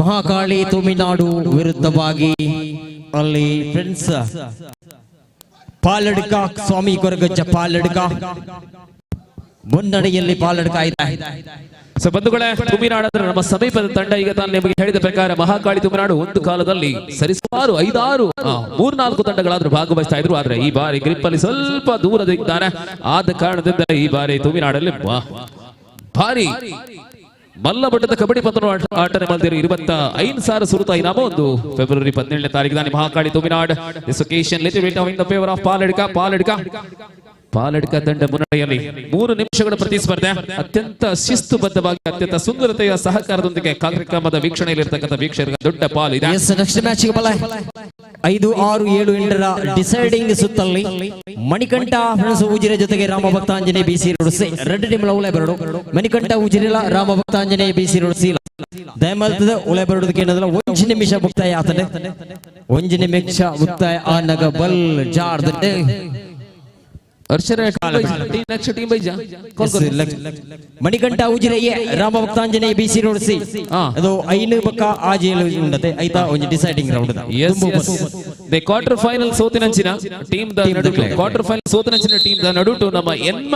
ಮಹಾಕಾಳಿ ತಮಿಳುನಾಡು ವಿರುದ್ಧವಾಗಿ ಅಲ್ಲಿ ಫ್ರೆಂಡ್ಸ್ ಪಾಲಡ್ಕ ಸ್ವಾಮಿ ಕೊರಗಜ್ಜ ಪಾಲಡ್ಕ ಮುನ್ನಡೆಯಲ್ಲಿ ಪಾಲಡ್ಕ ಇದೆ. ಸೊ ಬಂಧುಗಳೇ, ತುಮಿನಾಡು ಅಂದ್ರೆ ನಮ್ಮ ಸಮೀಪದ ತಂಡ. ಈಗ ತಾನು ನಿಮಗೆ ಹೇಳಿದ ಪ್ರಕಾರ ಮಹಾಕಾಳಿ ತುಮಿನಾಡು ಒಂದು ಕಾಲದಲ್ಲಿ ಸರಿಸುಮಾರು 5-6 3-4 ತಂಡಗಳಾದ್ರೂ ಭಾಗವಹಿಸ್ತಾ ಇದ್ರು. ಆದ್ರೆ ಈ ಬಾರಿ ಗ್ರಿಪ್ ಅಲ್ಲಿ ಸ್ವಲ್ಪ ದೂರದಿದ್ದಾರೆ. ಆದ ಕಾರಣದಿಂದ ಈ ಬಾರಿ ತುಮಿನಾಡಲ್ಲಿ ಭಾರಿ ಮಲ್ಲ ಮಟ್ಟದ ಕಬಡ್ಡಿ ಪಂದ್ಯ ಆಟನೆ ಮಲ್ದಿರು 25,000 ಸುರುತ ಇನಾಮ ಒಂದು ಫೆಬ್ರವರಿ 17ನೇ ತಾರೀಕು Mahakali Thuminad. This occasion little bit in the favour of Paladka. Paladka Paladka ತಂಡ ಮುನ್ನಡೆಯಲ್ಲಿ 3 ನಿಮಿಷಗಳ ಪ್ರತಿಸ್ಪರ್ಧೆ. ಅತ್ಯಂತ ಶಿಸ್ತುಬದ್ಧವಾಗಿ ಅತ್ಯಂತ ಸುಂದರತೆಯ ಸಹಕಾರದೊಂದಿಗೆ ಕಾರ್ಯಕ್ರಮದ ವೀಕ್ಷಣೆಯಲ್ಲಿರ್ತಕ್ಕಂಥ ವೀಕ್ಷಕರಿಗೆ ದೊಡ್ಡ ಪಾಲು ಇದೆ. ನೆಕ್ಸ್ಟ್ ಮ್ಯಾಚ್ 5, 6, 7, 8ರ ಡಿಸೈಡಿಂಗ್ ಸುತ್ತಲ್ಲಿ ಮಣಿಕಂಠ ಫ್ರೆಂಡ್ಸ್ ಉಜಿರೆ ಜೊತೆಗೆ Rama Bhaktanjaneya BC road C 2 team ಉಳೆ ಬರಡು. Manikantha ಉಜಿರೆಲ Rama Bhaktanjaneya BC road C ದಯಮಲ್ತದ ಉಳೆ ಬರಡುದಕ್ಕೆ ಏನದಲ್ಲ 1 ನಿಮಿಷ ಮುಕ್ತಾಯ ಆತನೆ. 1 ನಿಮಿಷ ಮುಕ್ತಾಯ ಆನಗ ಬಲ್ ಜಾರ್ದ Manikantha Ujire Rama Bhaktanjaneya BC road C ಅದು 5 ಬಕ್ಕ ಆಜೇಲು ಉಂಡತೆ ಐತಾ ಒಂಜಿ ಡಿಸೈಡಿಂಗ್ ರೌಂಡ್. ಕ್ವಾರ್ಟರ್ ಫೈನಲ್ ಸೋತಿನಂಚಿನ ಟೀಮ್ the ನಡುಟು ಕ್ವಾರ್ಟರ್ ಫೈನಲ್ ಸೋತಿನಂಚಿನ ಟೀಮ್ the ನಡುಟು ನಮ್ಮ ಎನ್ಮ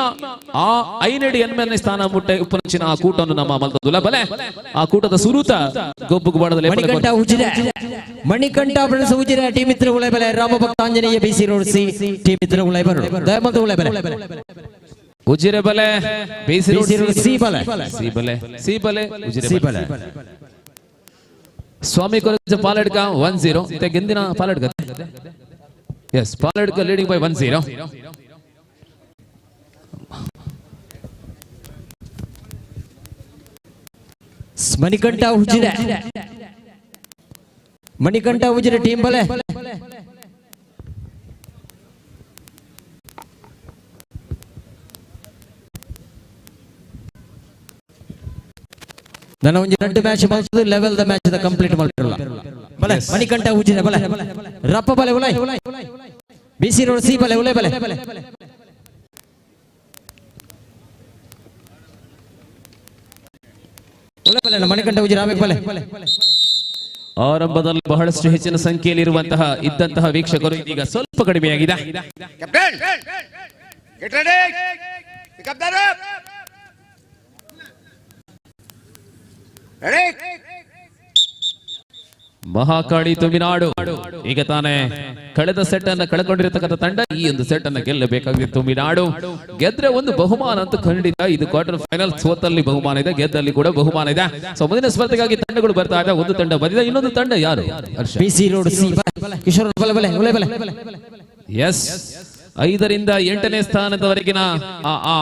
ಆ 5 ಎನ್ಮನೇ ಸ್ಥಾನ ಮುಟ್ಟೆ ಉಪ್ಪನಂಚಿನ ಆ ಕೂಟವನ್ನು ನಮ್ಮ ಮಲ್ತದುಲ ಬಲೆ ಆ ಕೂಟದ ಸುರೂತ ಗೊಬ್ಬುಗು ಬಾಡದಲ್ಲಿ ಮಣಿಕಂಠ ಉಜಿರೆ ಮಣಿಕಂಠ ಫ್ರೆಂಡ್ಸ್ ಉಜಿರೆ ಟೀಮ್ ಮಿತ್ರ ಉಳೆ ಬಲೆ Rama Bhaktanjaneya BC road C team ಮಿತ್ರ ಉಳೆ ಬರಡು ದಯಮಲ್ತ ಉಳೆ ಬಲೆ ಉಜಿರೆ ಬಲೆ ಬಿಸಿ ರೋಡ್ ಸಿ ಬಲೆ ಸಿ ಬಲೆ ಸಿ ಬಲೆ ಉಜಿರೆ ಬಲೆ ಸ್ವಾಮಿ ಕಾಲೇಜ್ ಪಾಲಡ್ಕ 1-0 ಗೆಂದಿನ Paladka. Yes, Paladka leading by 1-0. Manikantha Ujire Manikantha Ujire team ಬಲೆ ನನ್ನ ಒಂಜಿ 2 ಮ್ಯಾಚ್ ಮಲ್ತದು level the match the complete ಮಲ್ತಿರಲ್ಲ ಬಲೆ ಮಣಿಕಂಠ ಉಜಿರೆ ಬಲೆ ರಪ್ಪ ಬಲೆ ಉಲೈ ಬಿಸಿ ರೋಡ್ ಸಿ ಬಲೆ ಉಲೈ ಬಲೆ ಉಲೈ ಬಲೆ ಮಣಿಕಂಠ ಉಜಿರೆ ಆಮೇಲೆ ಬಲೆ. ಆರಂಭದಲ್ಲಿ ಬಹಳಷ್ಟು ಹೆಚ್ಚಿನ ಸಂಖ್ಯೆಯಲ್ಲಿ ಇರುವಂತಹ ಇದ್ದಂತಹ ವೀಕ್ಷಕರು ಇದೀಗ ಸ್ವಲ್ಪ ಕಡಿಮೆಯಾಗಿದೆ. Captain, get ready. Pick up the rope. Mahakali Thuminadu ಈಗ ತಾನೇ ಕಳೆದ ಸೆಟ್ ಅನ್ನು ಕಳೆಕೊಂಡಿರತಕ್ಕಂಥ ತಂಡ ಈ ಒಂದು ಸೆಟ್ ಅನ್ನು ಗೆಲ್ಲಬೇಕಾಗಿದೆ. ತುಮಿನಾಡು ಗೆದ್ರೆ ಒಂದು ಬಹುಮಾನ ಅಂತೂ ಖಂಡಿತ. ಇದು ಕ್ವಾರ್ಟರ್ ಫೈನಲ್, ಸೋತಲ್ಲಿ ಬಹುಮಾನ ಇದೆ, ಗೆದ್ದಲ್ಲಿ ಕೂಡ ಬಹುಮಾನ ಇದೆ. ಸೊ ಮುಂದಿನ ಸ್ಪರ್ಧೆಗಾಗಿ ತಂಡಗಳು ಬರ್ತಾ ಇದೆ. ಒಂದು ತಂಡ ಬಂದಿದೆ, ಇನ್ನೊಂದು ತಂಡ ಯಾರು? ಬಿಸಿ ರೋಡ್ ಸಿ ಕಿಶೋರ್ ಬಲೆ ಬಲೆ ಉಳೆ ಬಲೆ. ಎಸ್, 5ರಿಂದ 8ನೇ ಸ್ಥಾನದವರೆಗಿನ ಆ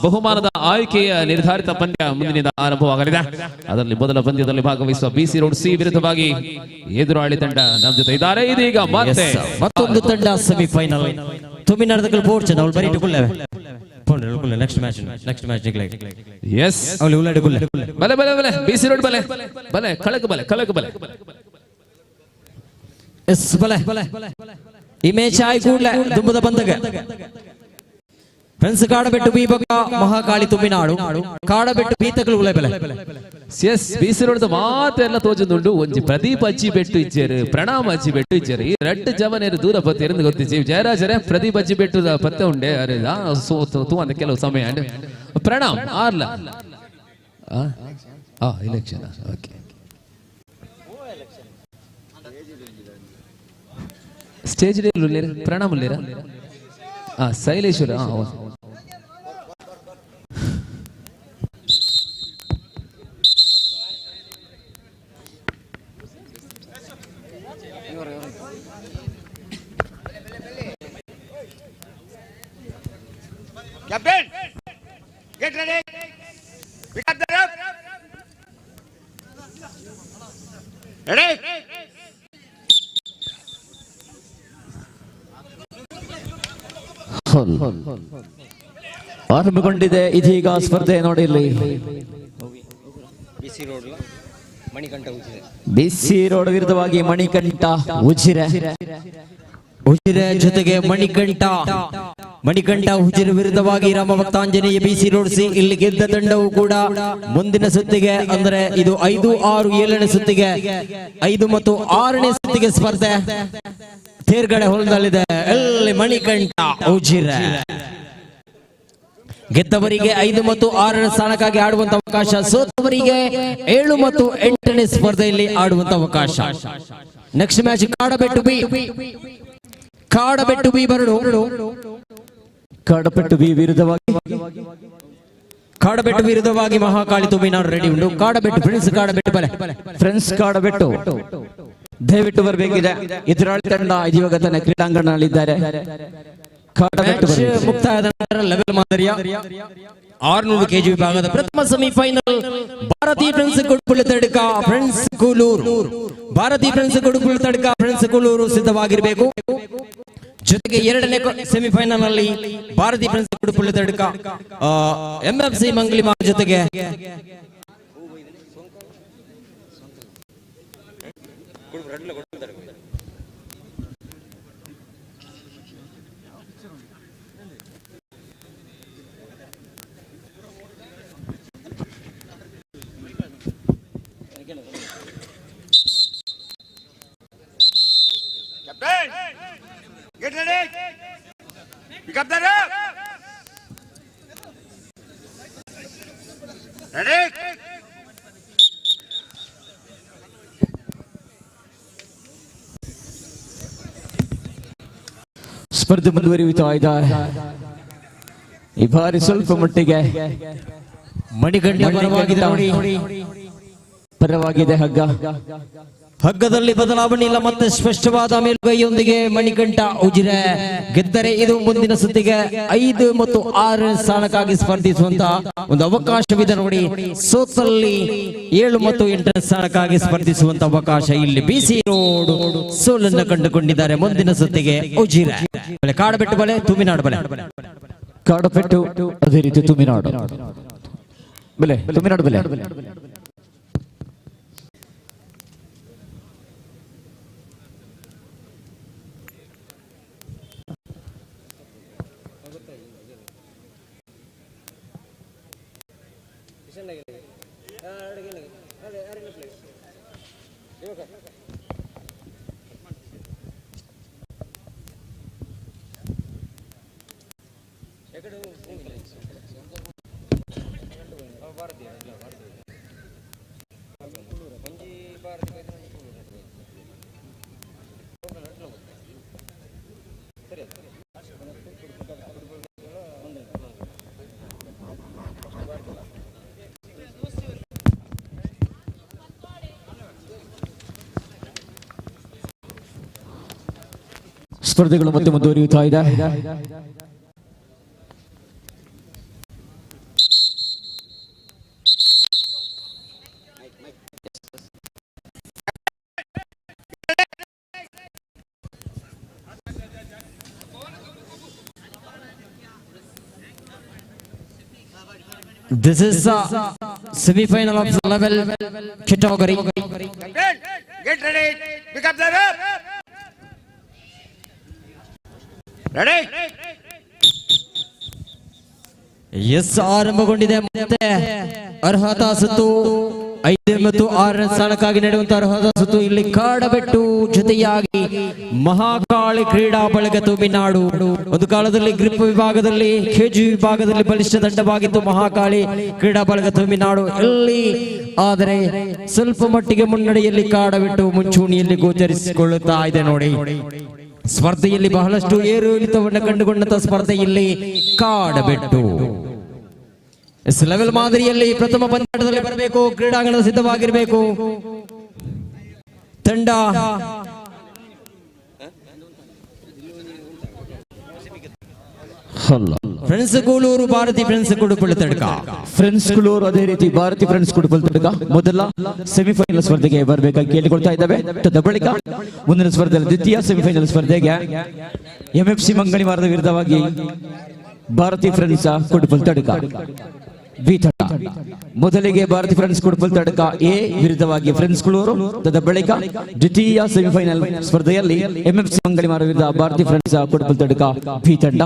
ಬಹುಮಾನದ ಆಯ್ಕೆಯ ನಿರ್ಧಾರಿತ ಪಂದ್ಯ ಮುಂದಿನಿಂದ ಆರಂಭವಾಗಲಿದೆ. ಅದರಲ್ಲಿ ಮೊದಲ ಪಂದ್ಯದಲ್ಲಿ ಭಾಗವಹಿಸುವ ಬಿಸಿ ರೋಡ್ ಸಿ ವಿರುದ್ಧವಾಗಿ ಎದುರಾಳಿ ತಂಡ ನಮ್ಮ ಜೊತೆ ಇದ್ದಾರೆ. ಇದೀಗ ಮತ್ತೆ ಮತ್ತೊಂದು ತಂಡ ಸೆಮಿಫೈನಲ್ ತುಮಿನಾಡದ ಪೋರ್ಚ್ ನಾವು ಬರೀಟುಕೊಳ್ಳೇವೆ. Next match next match S ಬಲೆ ಬಲೆ ಬಲೆ ಬಿಸಿ ರೋಡ್ ಬಲೆ ಬಲೆ ಕಳಕ ಬಲೆ ಕಳಕ ಬಲೆ. ಎಸ್ ಬಲೆ ಈ ಮ್ಯಾಚ್ ಆಯ್ ಕೂಡಲೇ ದುಂಬದ ಬಂದಾಗ ಫ್ರೆಂಡ್ಸ್ ಕಾಡಬೆಟ್ಟು ಬೀಬಕ ಮಹಾಕಾಳಿ ತುಮಿನಾಡು ಕಾಡಬೆಟ್ಟು ಬೀತಗಳು ಉಳೆ ಬೆಲೆ. ಎಸ್, ಬಿಸಿ ರೋಡ್ ಮಾತೆಲ್ಲ ತೋಜೊಂದುಂಡು. ಒಂಜಿ ಪ್ರದೀಪ್ ಅಜ್ಜಿ ಬೆಟ್ಟು ಇಚ್ಚೇರು, ಪ್ರಣಾಮ್ ಅಜ್ಜಿ ಬೆಟ್ಟು ಇಚ್ಚೇರು. ಈ ರಡ್ಡು ಜವನೇರು ದೂರ ಪತ್ತೆ ಎಂದು ಗೊತ್ತಿಚ್ಚಿ ಜಯರಾಜರೇ ಪ್ರದೀಪ್ ಅಜ್ಜಿ ಬೆಟ್ಟು ಪತ್ತೆ ಉಂಡೆ. ಅರೆ ತೂ ಅಂದ ಕೆಲವು ಸಮಯ ಪ್ರಣಾಮ್ ಆರ್ಲ ಎಲೆಕ್ಷನ್ ಓಕೆ. ಸ್ಟೇಜ್ ಪ್ರಣಾಮ್ ಉಲ್ಲೇರ ಶೈಲೇಶ್ವರ. Captain, get ready. Pick up the rope. Ready? ಆರಂಭಗೊಂಡಿದೆ ಇದೀಗ ಸ್ಪರ್ಧೆ. ನೋಡಿ ಇಲ್ಲಿ ಬಿಸಿ ರೋಡ್ ವಿರುದ್ಧವಾಗಿ ಮಣಿಕಂಠ ಉಜಿರೆ. ಉಜಿರೆ ಜೊತೆಗೆ ಮಣಿಕಂಠ, ಮಣಿಕಂಠ ಉಜಿರೆ ವಿರುದ್ಧವಾಗಿ ರಾಮಭಕ್ತಾಂಜನೇಯ ಬಿಸಿ ರೋಡ್ ಸಿ. ಇಲ್ಲಿ ಗೆದ್ದ ತಂಡವು ಕೂಡ ಮುಂದಿನ ಸುತ್ತಿಗೆ, ಅಂದ್ರೆ ಇದು 5, 6, 7ನೇ ಸುತ್ತಿಗೆ, 5 ಮತ್ತು 6ನೇ ಸುತ್ತಿಗೆ ಸ್ಪರ್ಧೆ ತೇರ್ಗಡೆ ಹೊಲದಲ್ಲಿದೆ. ಎಲ್ಲಿ ಮಣಿಕಂಠ ಉಜಿರೆ ಗೆದ್ದವರಿಗೆ 5 ಮತ್ತು 6ನೇ ಸ್ಥಾನಕ್ಕಾಗಿ ಆಡುವಂತ ಅವಕಾಶ, ಸೋತವರಿಗೆ 7 ಮತ್ತು 8ನೇ ಸ್ಪರ್ಧೆಯಲ್ಲಿ ಆಡುವಂತ ಅವಕಾಶ. Next match Kadabettu B, Kadabettu B Baradu, Kadabettu B ವಿರುದ್ಧವಾಗಿ, ಕಾಡಬೆಟ್ಟು ವಿರುದ್ಧವಾಗಿ ಮಹಾಕಾಳಿ ತುಮಿನಾಡು ರೆಡಿ ಉಂಟು. ಕಾಡಬೆಟ್ಟು ಫ್ರೆಂಡ್ಸ್, ಕಾಡಬೆಟ್ಟು ಬಲೆ ಫ್ರೆಂಡ್ಸ್ ಕಾಡಬೆಟ್ಟು ದಯವಿಟ್ಟು ಬರಬೇಕಿದೆ. ಎದುರಾಳಿ ತಂಡ ಇವಾಗ ತನ್ನ ಕ್ರೀಡಾಂಗಣದಲ್ಲಿದ್ದಾರೆ. ಕಾಡಬೆಟ್ಟು ಮುಕ್ತಾಯದ ನಂತರ ಲೆವೆಲ್ ಮಾದರಿಯ 600 ಕೆಜಿ ವಿಭಾಗದ ಪ್ರಥಮ semifinal Bharathi friends Kodupalli Tadka friends Kulur. Bharathi friends Kodupalli Tadka friends Kulur ಸಿದ್ಧವಾಗಿರಬೇಕು. ಜೊತೆಗೆ ಎರಡನೇ ಸೆಮಿಫೈನಲ್ ಅಲ್ಲಿ ಭಾರತಿ ಫ್ರೆಂಡ್ಸ್ ಕೊಡುಪುಳ್ಳಿ ತಡ್ಕ ಎಂಎಫ್ಸಿ ಮಂಗ್ಲಿಮಾ ಜೊತೆಗೆ Captain, get ready. Pick up the rope. Ready? ಸ್ಪರ್ಧೆ ಮುಂದುವರಿಯುತ್ತಾ ಇದೆ. ಈ ಬಾರಿ ಸ್ವಲ್ಪ ಮಟ್ಟಿಗೆ ಮಣಿಗಂಡ ಪರವಾಗಿದೆ ನೋಡಿ, ಪರವಾಗಿದೆ ಹಗ್ಗ. ಹಗ್ಗದಲ್ಲಿ ಬದಲಾವಣೆ ಇಲ್ಲ, ಮತ್ತೆ ಸ್ಪಷ್ಟವಾದ ಮೇಲುಗೈಯೊಂದಿಗೆ ಮಣಿಕಂಠ ಉಜಿರೆ ಗೆದ್ದರೆ ಇದು ಮುಂದಿನ ಸುತ್ತಿಗೆ 5 ಮತ್ತು 6 ಸ್ಥಾನಕ್ಕಾಗಿ ಸ್ಪರ್ಧಿಸುವಂತ ಒಂದು ಅವಕಾಶವಿದೆ ನೋಡಿ. ಸೋತಲ್ಲಿ 7 ಮತ್ತು 8 ಸ್ಥಾನಕ್ಕಾಗಿ ಸ್ಪರ್ಧಿಸುವಂತ ಅವಕಾಶ ಇಲ್ಲಿ ಬಿಸಿ ರೋಡ್ ಸೋಲನ್ನು ಕಂಡುಕೊಂಡಿದ್ದಾರೆ. ಮುಂದಿನ ಸುತ್ತಿಗೆ ಉಜಿರೆ ಬಲೆ, ಕಾಡಬೆಟ್ಟು ಬಲೆ, ತುಮಿನಾಡು ಬಲೆ, ಕಾಡಬೆಟ್ಟು ಅದೇ ರೀತಿ ತುಮಿನಾಡು ಬಲೆ, ತುಮಿನಾಡು ಬಲೆ. ಸ್ಪರ್ಧೆಗಳು ಮತ್ತೆ ಮುಂದುವರಿಯುತ್ತಾ ಇದೆ. This is the semi-final of the level category. Get ready, pick up the rope. Ready? Yes, ಆರಂಭಗೊಂಡಿದೆ ಮತ್ತೆ ಅರ್ಹತಾ ಸುತ್ತು 5 ಮತ್ತು 6 ಸ್ಥಾನಕ್ಕಾಗಿ ನಡೆಯುವಂತಹ ಅರ್ಹತಾ ಸುತ್ತು. ಇಲ್ಲಿ ಕಾಡಬೆಟ್ಟು ಜೊತೆಯಾಗಿ ಮಹಾಕಾಳಿ ಕ್ರೀಡಾ ಬಳಗ ತುಮಿನಾಡು. ಒಂದು ಕಾಲದಲ್ಲಿ ಗ್ರಿಪ್ ವಿಭಾಗದಲ್ಲಿ, ಕೆಜಿ ವಿಭಾಗದಲ್ಲಿ ಬಲಿಷ್ಠ ತಂಡವಾಗಿತ್ತು ಮಹಾಕಾಳಿ ಕ್ರೀಡಾ ಬಳಗ ತುಮಿನಾಡು ಇಲ್ಲಿ. ಆದರೆ ಸ್ವಲ್ಪ ಮಟ್ಟಿಗೆ ಮುನ್ನಡೆಯಲ್ಲಿ ಕಾಡಬೆಟ್ಟು ಮುಂಚೂಣಿಯಲ್ಲಿ ಗೋಚರಿಸಿಕೊಳ್ಳುತ್ತಾ ಇದೆ ನೋಡಿ. ಸ್ಪರ್ಧೆಯಲ್ಲಿ ಬಹಳಷ್ಟು ಏರುಇಳಿತವನ್ನು ಕಂಡುಕೊಂಡಂತ ಸ್ಪರ್ಧೆಯಲ್ಲಿ ಕಾಡಬೆಟ್ಟು ಎಸ್ ಲೆವೆಲ್ ಮಾದರಿಯಲ್ಲಿ ಪ್ರಥಮ ಪಂದ್ಯಾಟದಲ್ಲಿ ಬರಬೇಕು. ಕ್ರೀಡಾಂಗಣ ಸಿದ್ಧವಾಗಿರಬೇಕು ತಂಡ. Friends Kulur Bharathi friends Kuduppalli Tadka. Friends Kulur ಅದೇ ರೀತಿ ಭಾರತಿ ಫ್ರೆಂಡ್ಸ್ ಕುಡುಪಳ್ಳಿ ತಡ್ಕ ಮೊದಲ ಸೆಮಿಫೈನಲ್ ಸ್ಪರ್ಧೆಗೆ ಬರಬೇಕಾಗಿ ಕೇಳಿಕೊಳ್ತಾ ಇದ್ದಾವೆ. ತದ ಬಳಿಕ ಮುಂದಿನ ಸ್ಪರ್ಧೆಯಲ್ಲಿ ದ್ವಿತೀಯ ಸೆಮಿಫೈನಲ್ ಸ್ಪರ್ಧೆಗೆ ಎಂಎಫ್ಸಿ ಮಂಗಳಿವಾರದ ವಿರುದ್ಧವಾಗಿ ಭಾರತಿ ಫ್ರೆಂಡ್ಸ್ ಕುಡುಪಳ್ಳಿ ತಡ್ಕ ಬಿ ತಂಡ. ಮೊದಲಿಗೆ ಭಾರತಿ ಫ್ರೆಂಡ್ಸ್ ಕುಡುಪಳ್ಳಿ ತಡ್ಕ ಎ ವಿರುದ್ಧವಾಗಿ ಫ್ರೆಂಡ್ಸ್ ಕುಳೂರು, ತದ ಬಳಿಕ ದ್ವಿತೀಯ ಸೆಮಿಫೈನಲ್ ಸ್ಪರ್ಧೆಯಲ್ಲಿ ಎಂಎಫ್ಸಿ ಮಂಗಳಿವಾರ ವಿರುದ್ಧ ಭಾರತಿ ಫ್ರೆಂಡ್ಸ್ ಕುಡುಪಳ್ಳಿ ತಡ್ಕ ಬಿ ತಂಡ.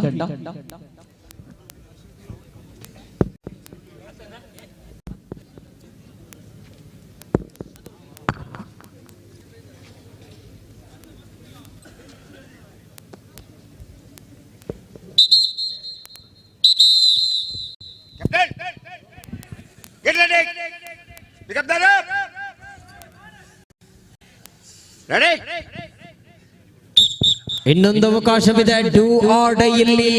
Get ready! Pick up that up! Ready? ಇನ್ನೊಂದು ಅವಕಾಶವಿದೆ. Do or dye ಇಲ್ಲಿ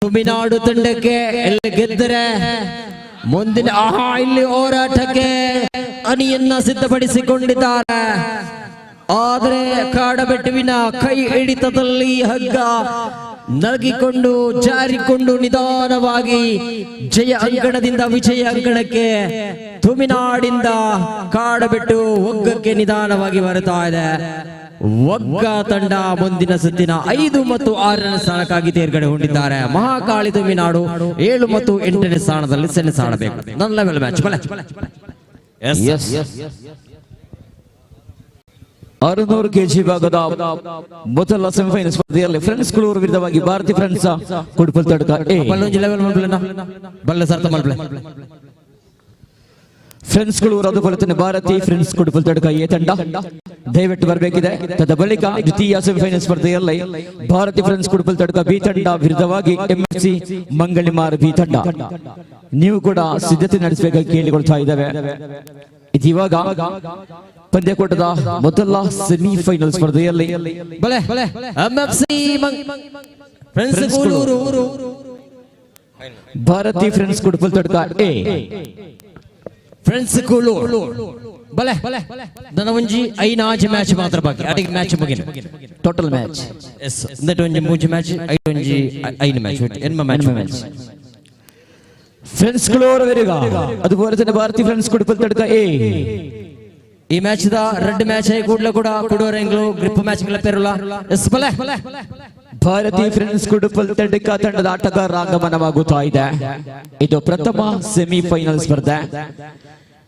ತಮಿಳುನಾಡು ತಂಡಕ್ಕೆ. ಎಲ್ಲಿ ಗೆದ್ದರೆ ಮುಂದಿನ ಆಹಾ ಇಲ್ಲಿ ಹೋರಾಟಕ್ಕೆ ಅಣಿಯನ್ನ ಸಿದ್ಧಪಡಿಸಿಕೊಂಡಿದ್ದಾರೆ. ಆದರೆ ಕಾಡಬೆಟ್ಟುವಿನ ಕೈ ಹಿಡಿತದಲ್ಲಿ ಹಗ್ಗ ನಲಗಿಕೊಂಡು ಜಾರಿಕೊಂಡು ನಿಧಾನವಾಗಿ ಜಯ ಅಂಗಣದಿಂದ ವಿಜಯ ಅಂಗಣಕ್ಕೆ ತುಮಿನಾಡಿಂದ ಕಾಡಬೆಟ್ಟು ಒಗ್ಗಕ್ಕೆ ನಿಧಾನವಾಗಿ ಬರುತ್ತಾ ಇದೆ. ಒಗ್ಗ ತಂಡ ಮುಂದಿನ ಸುತ್ತಿನ 5 ಮತ್ತು 6ನೇ ಸ್ಥಾನಕ್ಕಾಗಿ ತೇರ್ಗಡೆ ಹೊಂದಿದ್ದಾರೆ. ಮಹಾಕಾಳಿ ತುಮಿನಾಡು 7 ಮತ್ತು 8ನೇ ಸ್ಥಾನದಲ್ಲಿ ಸೆಣಸಾಡಬೇಕು. ನನ್ನ ಲೆವೆಲ್ ಮ್ಯಾಚ್ ಬಲೆ. 600 ಕೆಜಿ ಭಾಗದ ಮೊದಲ ಸೆಮಿಫೈನಲ್ ಸ್ಪರ್ಧೆಯಲ್ಲಿ ಫ್ರೆಂಡ್ಸ್ ಕುಳೂರು ವಿರುದ್ಧವಾಗಿ ಭಾರತಿ ಫ್ರೆಂಡ್ಸ್ ಕುಡುಪಲ್ ತಡ್ಕ ಎ. ಫ್ರೆಂಡ್ಸ್ ಕುಳೂರು അതുപോലെ തന്നെ ಭಾರತಿ ಫ್ರೆಂಡ್ಸ್ ಕುಡುಪಲ್ ತಡ್ಕ ಎ ತಂಡ ದಯವಿಟ್ಟು ಬರಬೇಕಿದೆ. ತದ ಬಳಿಕ ದ್ವಿತೀಯ ಸೆಮಿಫೈನಲ್ ಸ್ಪರ್ಧೆಯಲ್ಲಿ ಭಾರತಿ ಫ್ರೆಂಡ್ಸ್ ಕುಡುಪಲ್ ತಡ್ಕ ಬಿ ತಂಡ ವಿರುದ್ಧವಾಗಿ ಎಂಎಫ್ಸಿ ಮಂಗಳಿಮಾರ್ ಬಿ ತಂಡ. ನೀವು ಕೂಡ ಸಿದ್ಧತೆ ನಡೆಸಬೇಕಾಗಿ ಕೇಳಿಕೊಳ್ತಾ ಇದ್ದೇವೆ. ಇವಾಗ ಪಂದ್ಯಕೂಟದ ಮೊದಲ ಸೆಮಿಫೈನಲ್ ಸ್ಪರ್ಧೆಯಲ್ಲಿ Bharathi friends Kuduppal Tadka A, friends Kulur ಬಲೆ ನನವಂಜಿ ಐನಾಜ್ ಮ್ಯಾಚ್ ಮಾತ್ರ ಬಾಕಿ. ಅಡಿಗೆ ಮ್ಯಾಚ್ ಮುಗಿನ ಟೋಟಲ್ ಮ್ಯಾಚ್ ಎಸ್ ಒಂಜಿ ಮೂಜಿ ಮ್ಯಾಚ್ ಐದೊಂಜಿ ಐದು ಮ್ಯಾಚ್ ಎನ್ಮ ಮ್ಯಾಚ್ ಮ್ಯಾಚ್. ಫ್ರೆಂಡ್ಸ್ ಕುಳೂರು ವರಿಗ അതുപോലെ തന്നെ ಭಾರತಿ ಫ್ರೆಂಡ್ಸ್ ಕುಡುಪಲ್ ತಡ್ಕ ಎ. ಈ ಮ್ಯಾಚ್ the red match ಆಗಿ ಕೂಡಲೇ ಕೂಡ ಕುಡುವರೆಂಗ್ಲು ಗ್ರಿಪ್ ಮ್ಯಾಚ್ ಗಳ ಪೆರುಲ ಎಸ್ ಬಲೆ. ಭಾರತಿ ಫ್ರೆಂಡ್ಸ್ ಕುಡುಪಲ್ ತಡ್ಕ ತಂಡದ ಆಟಗಾರರ ಆಗಮನವಾಗುತ್ತಾ ಇದೆ. ಇದು ಪ್ರಥಮ ಸೆಮಿಫೈನಲ್ ಸ್ಪರ್ಧೆ.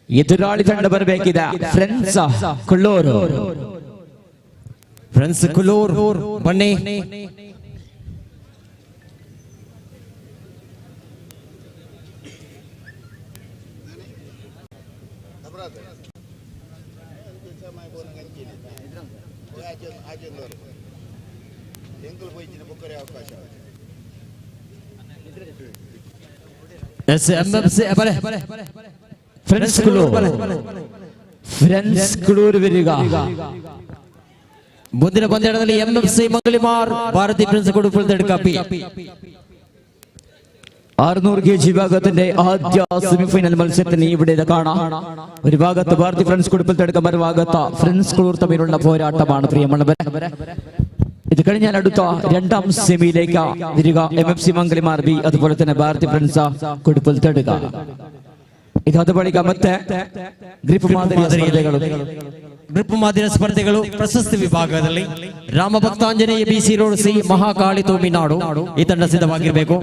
ಎದುರಾಳಿ ತಂಡ ಬರಬೇಕಿದೆ ಫ್ರೆಂಡ್ಸ್ ಕುಳ್ಳೂರು. ಫ್ರೆಂಡ್ಸ್ ಕುಳ್ಳೂರು ಬನ್ನಿ. ಫ್ರೆಂಡ್ಸ್ ಕುಳ್ಳೂರು, ಫ್ರೆಂಡ್ಸ್ ಕುಳ್ಳೂರು ವರಿಗ. ಮುಂದಿನ ಪಂದ್ಯದಲ್ಲಿ MFC ಮಂಗಲಿಮಾರ್ Bharathi friends Kudupal Tadka B. 600 KG വിഭാഗത്തിന്റെ ആദ്യ സെമിഫൈനൽ മത്സരത്തിന് ഇവിടെ കാണാം. ഒരു ഭാഗത്ത് ഭാരതി ഫ്രണ്ട്സ് കുടുപ്പൽ തടുക്ക, മറുഭാഗത്ത് ഫ്രണ്ട്സ് കുളൂർ തമ്മിലുള്ള പോരാട്ടമാണ് പ്രിയമുള്ളവരെ. ഇത് കഴിഞ്ഞാൽ അടുത്ത രണ്ടാം സെമിയിലേക്ക് വരിക എംഎഫ്സി മംഗലിമാർ ബി, അതുപോലെ തന്നെ ഭാരതി ഫ്രണ്ട്സ് കുടുപ്പൽ തടുക. ಇದಾದ ಬಳಿಕ ಮತ್ತೆ ಗ್ರಿಪ್ ಮಾದರಿಯ ಸ್ಪರ್ಧೆಗಳು. ಗ್ರಿಪ್ ಮಾದರಿಯ ಸ್ಪರ್ಧೆಗಳು ಪ್ರಶಸ್ತಿ ವಿಭಾಗದಲ್ಲಿ Ramabhaktanjaneya BC road C Mahakali Thuminadu ಈ ತಂಡ ಸಿದ್ಧವಾಗಿರಬೇಕು.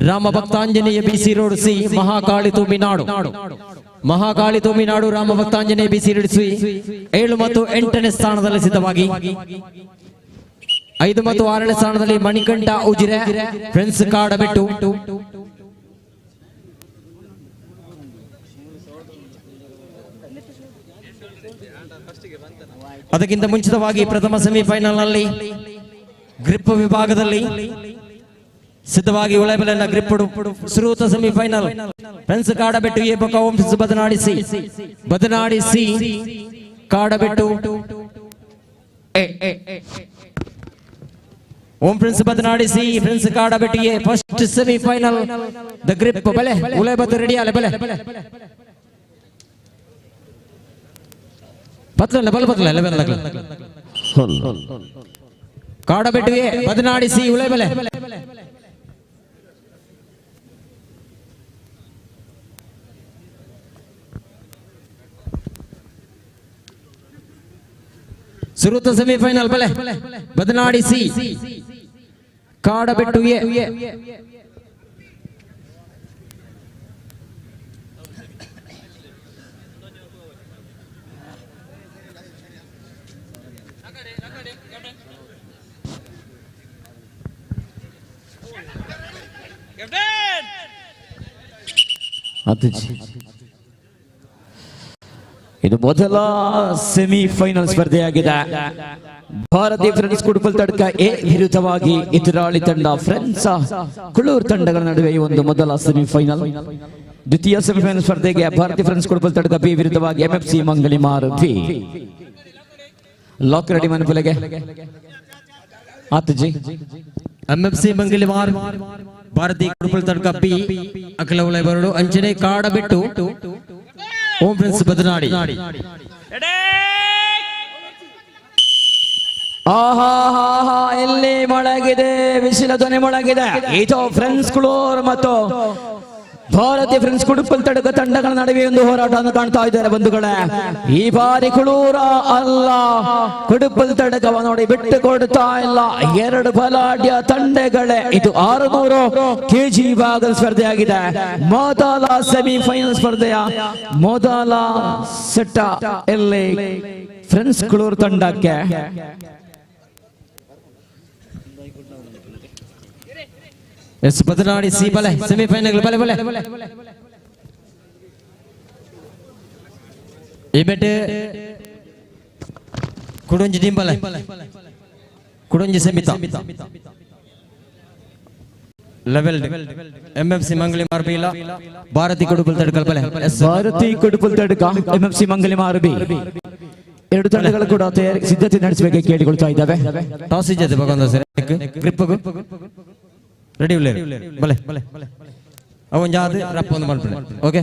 Ramabhaktanjaneya BC road C Mahakali Thuminadu, Mahakali Thuminadu Ramabhaktanjaneya BC road C 7 ಮತ್ತು 8ನೇ ಸ್ಥಾನದಲ್ಲಿ ಸಿದ್ಧವಾಗಿ. 5 ಮತ್ತು 6ನೇ ಸ್ಥಾನದಲ್ಲಿ ಮಣಿಕಂಠ ಉಜಿರೆ ಫ್ರೆಂಡ್ಸ್ ಕಾಡಬೆಟ್ಟು. ಅದಕ್ಕಿಂತ ಮುಂಚಿತವಾಗಿ ಪ್ರಥಮ ಸೆಮಿಫೈನಲ್ ನಲ್ಲಿ ಗ್ರಿಪ್ ವಿಭಾಗದಲ್ಲಿ ಸಿದ್ಧವಾಗಿ ಉಳೆಬೆಲೆನ ಗ್ರಿಪ್ ಸುರೂತ ಸೆಮಿಫೈನಲ್ ಫ್ರೆಂಡ್ಸ್ ಕಾಡಬೆಟ್ಟು ಎ ಬೊಕ Om Badnadi C, Badnadi C Kadabettu A. Om friends Badnadi C friends ಕಾಡಬೆಟ್ಟಿಗೆ first semifinal the grip ಬಲೆ ಉಲೆ ಬತ್ತು ರೆಡಿ ಆಲೆ ಬಲೆ ಪತ್ಲಲ್ಲ ಬಲ ಪತ್ಲ ಲೆವೆನ್ ಲಗ್ಲ ಕಾಡಬೆಟ್ಟಿಗೆ ಬದನಾಡಿ ಸಿ ಉಲೆ ಬಲೆ ಸುರುತ ಸೆಮಿಫೈನಲ್ ಬಲೆ ಬದನಾಡಿ ಸಿ ಕಾಡಬೆಟ್ಟು ಎ ಇದು ಮೊದಲ ಸೆಮಿಫೈನಲ್ ಸ್ಪರ್ಧೆಯಾಗಿದೆ. ಭಾರತೀಯ ಫ್ರೆಂಡ್ಸ್ ಕುಡುಪಲ್ ತಡ್ಕ ಎ ವಿರುದ್ಧವಾಗಿ ಎದುರಾಳಿ ತಂಡ ಫ್ರೆಂಡ್ಸ್ ಕುಳೂರ್ ತಂಡಗಳ ನಡುವೆ ಈ ಒಂದು ಮೊದಲ ಸೆಮಿಫೈನಲ್. ದ್ವಿತೀಯ ಸೆಮಿಫೈನಲ್ ಸ್ಪರ್ಧೆಗೆ ಭಾರತೀಯ ಫ್ರೆಂಡ್ಸ್ ಕುಡುಪಲ್ ತಡ್ಕ ಬಿ ವಿರುದ್ಧವಾಗಿ MFC Mangalimar B. Lock ready ಮನಪುಲೆಗೆ ಆತಜಿ ಎಂಎಫ್ಸಿ ಮಂಗಲಿಮಾರ್ ಭಾರತಿ ಕುಡುಪಲ್ ತಡ್ಕ ಬಿ ಅಖಿಲ ಉಲೈ ಬರಡು ಅಂಚನೆ ಕಾಡಬೆಟ್ಟು ಓಂ ಫ್ರೆಂಡ್ಸ್ ಬದನಾಡಿ. ಆಹಾ ಹಾ, ಎಲ್ಲಿ ಮೊಳಗಿದೆ ಬಿಸಿಲ ಧ್ವನಿ ಮೊಳಗಿದೆ. ಇದು ಫ್ರೆಂಡ್ಸ್ ಕುಳೂರ್ ಮತ್ತು ಭಾರತೀಯ ಫ್ರೆಂಡ್ಸ್ ಕುಡುಪಲ್ ತಡಕ ತಂಡಗಳ ನಡುವೆ ಒಂದು ಹೋರಾಟವನ್ನು ಕಾಣ್ತಾ ಇದ್ದಾರೆ ಬಂಧುಗಳೇ. ಈ ಬಾರಿ ಕುಳೂರ ಅಲ್ಲ ಕುಡುಪಲ್ ತಡಕವ ನೋಡಿ ಬಿಟ್ಟು ಕೊಡ್ತಾ ಇಲ್ಲ. ಎರಡು ಬಲಾಢ್ಯ ತಂಡಗಳೇ. ಇದು 600 ಕೆಜಿ ವಿಭಾಗದ ಸ್ಪರ್ಧೆಯಾಗಿದೆ. ಮೊದಲ ಸೆಮಿಫೈನಲ್ ಸ್ಪರ್ಧೆಯ ಮೊದಲ ಸೆಟ್ ಇಲ್ಲಿ ಫ್ರೆಂಡ್ಸ್ ಕುಳೂರ್ ತಂಡಕ್ಕೆ. ಎಸ್ ಬದನಾಡಿ ಸಿ ಬಲೆ ಸೆಮಿಫೈನಲ್ ಬಲೆ ಬಲೆ ಈ ಬೆಟ್ಟೆ ಕುಡೊಂಜಿ ಟೀಮ್ ಬಲೆ ಕುಡೊಂಜಿ ಸೆಮಿತ ಲೆವೆಲ್ ಎಂಎಫ್ಸಿ ಮಂಗಲಿಮಾರ್ ಬಿ ಇಲ್ಲ ಭಾರತಿ ಕುಡುಪಲ್ ತಡ್ಕಲ್ ಬಲೆ ಭಾರತಿ ಕುಡುಪಲ್ ತಡ್ಕ ಎಂಎಫ್ಸಿ ಮಂಗಲಿಮಾರ್ ಬಿ ಎರಡು ತಂಡಗಳು ಕೂಡ ತಯಾರಿ ಸಿದ್ಧತೆ ನಡೆಸಬೇಕು ಕೇಳಿಕೊಳ್ತಾ ಇದ್ದಾವೆ. ಟಾಸ್ ಇಜ್ಜದೆ ಭಗವಂತ ಸರ್ ಗ್ರಿಪ್ ರೆಡಿ ಉಳ್ಳೇರು ಬಲೆ ಅವನ್ ಜಾದ ರಪ್ಪ ಒಂದು ಮಲ್ಪಲೆ ಓಕೆ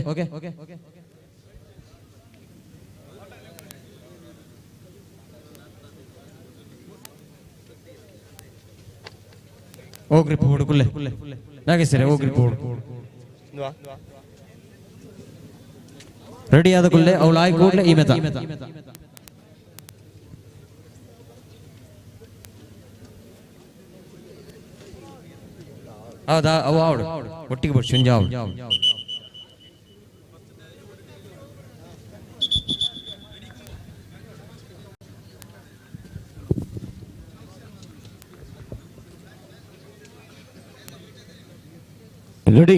ಓ ಗ್ರಿಪ್ ಹೊಡು ಕುಲ್ಲೆ ನಾಗೇಶ್ವರ ಓ ಗ್ರಿಪ್ ಹೊಡು ರೆಡಿ ಆದ ಕುಲ್ಲೆ ಅವಳು ಆಯ್ ಕೂಡ್ಲೆ ಈ ಮೆತ ಹೌದಾ ಅವು ಆವಡು ಒಟ್ಟಿಗೆ ಬಿಡು ಶುಂಜ ಆವಡು ರೆಡಿ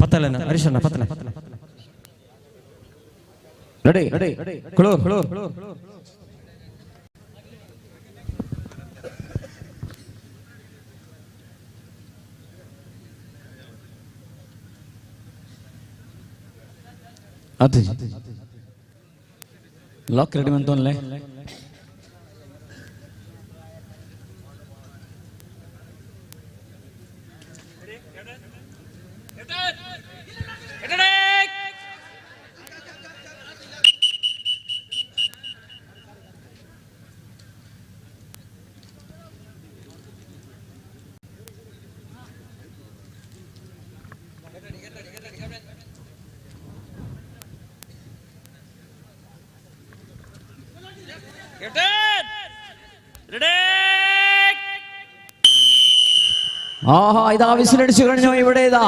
ಪತ್ತಲೆನ ಹರೀಶಣ್ಣ ಪತ್ತಲೆ ರೆಡಿ ಕುಳೂರ್ ಅದು ಲಾಕ್ ರೆಡಿ ಮಂತೋನ್ಲೆ ആഹാ, ഇതാ വിസിലടിച്ചു കഴിഞ്ഞു. ഇവിടെ ഇതാ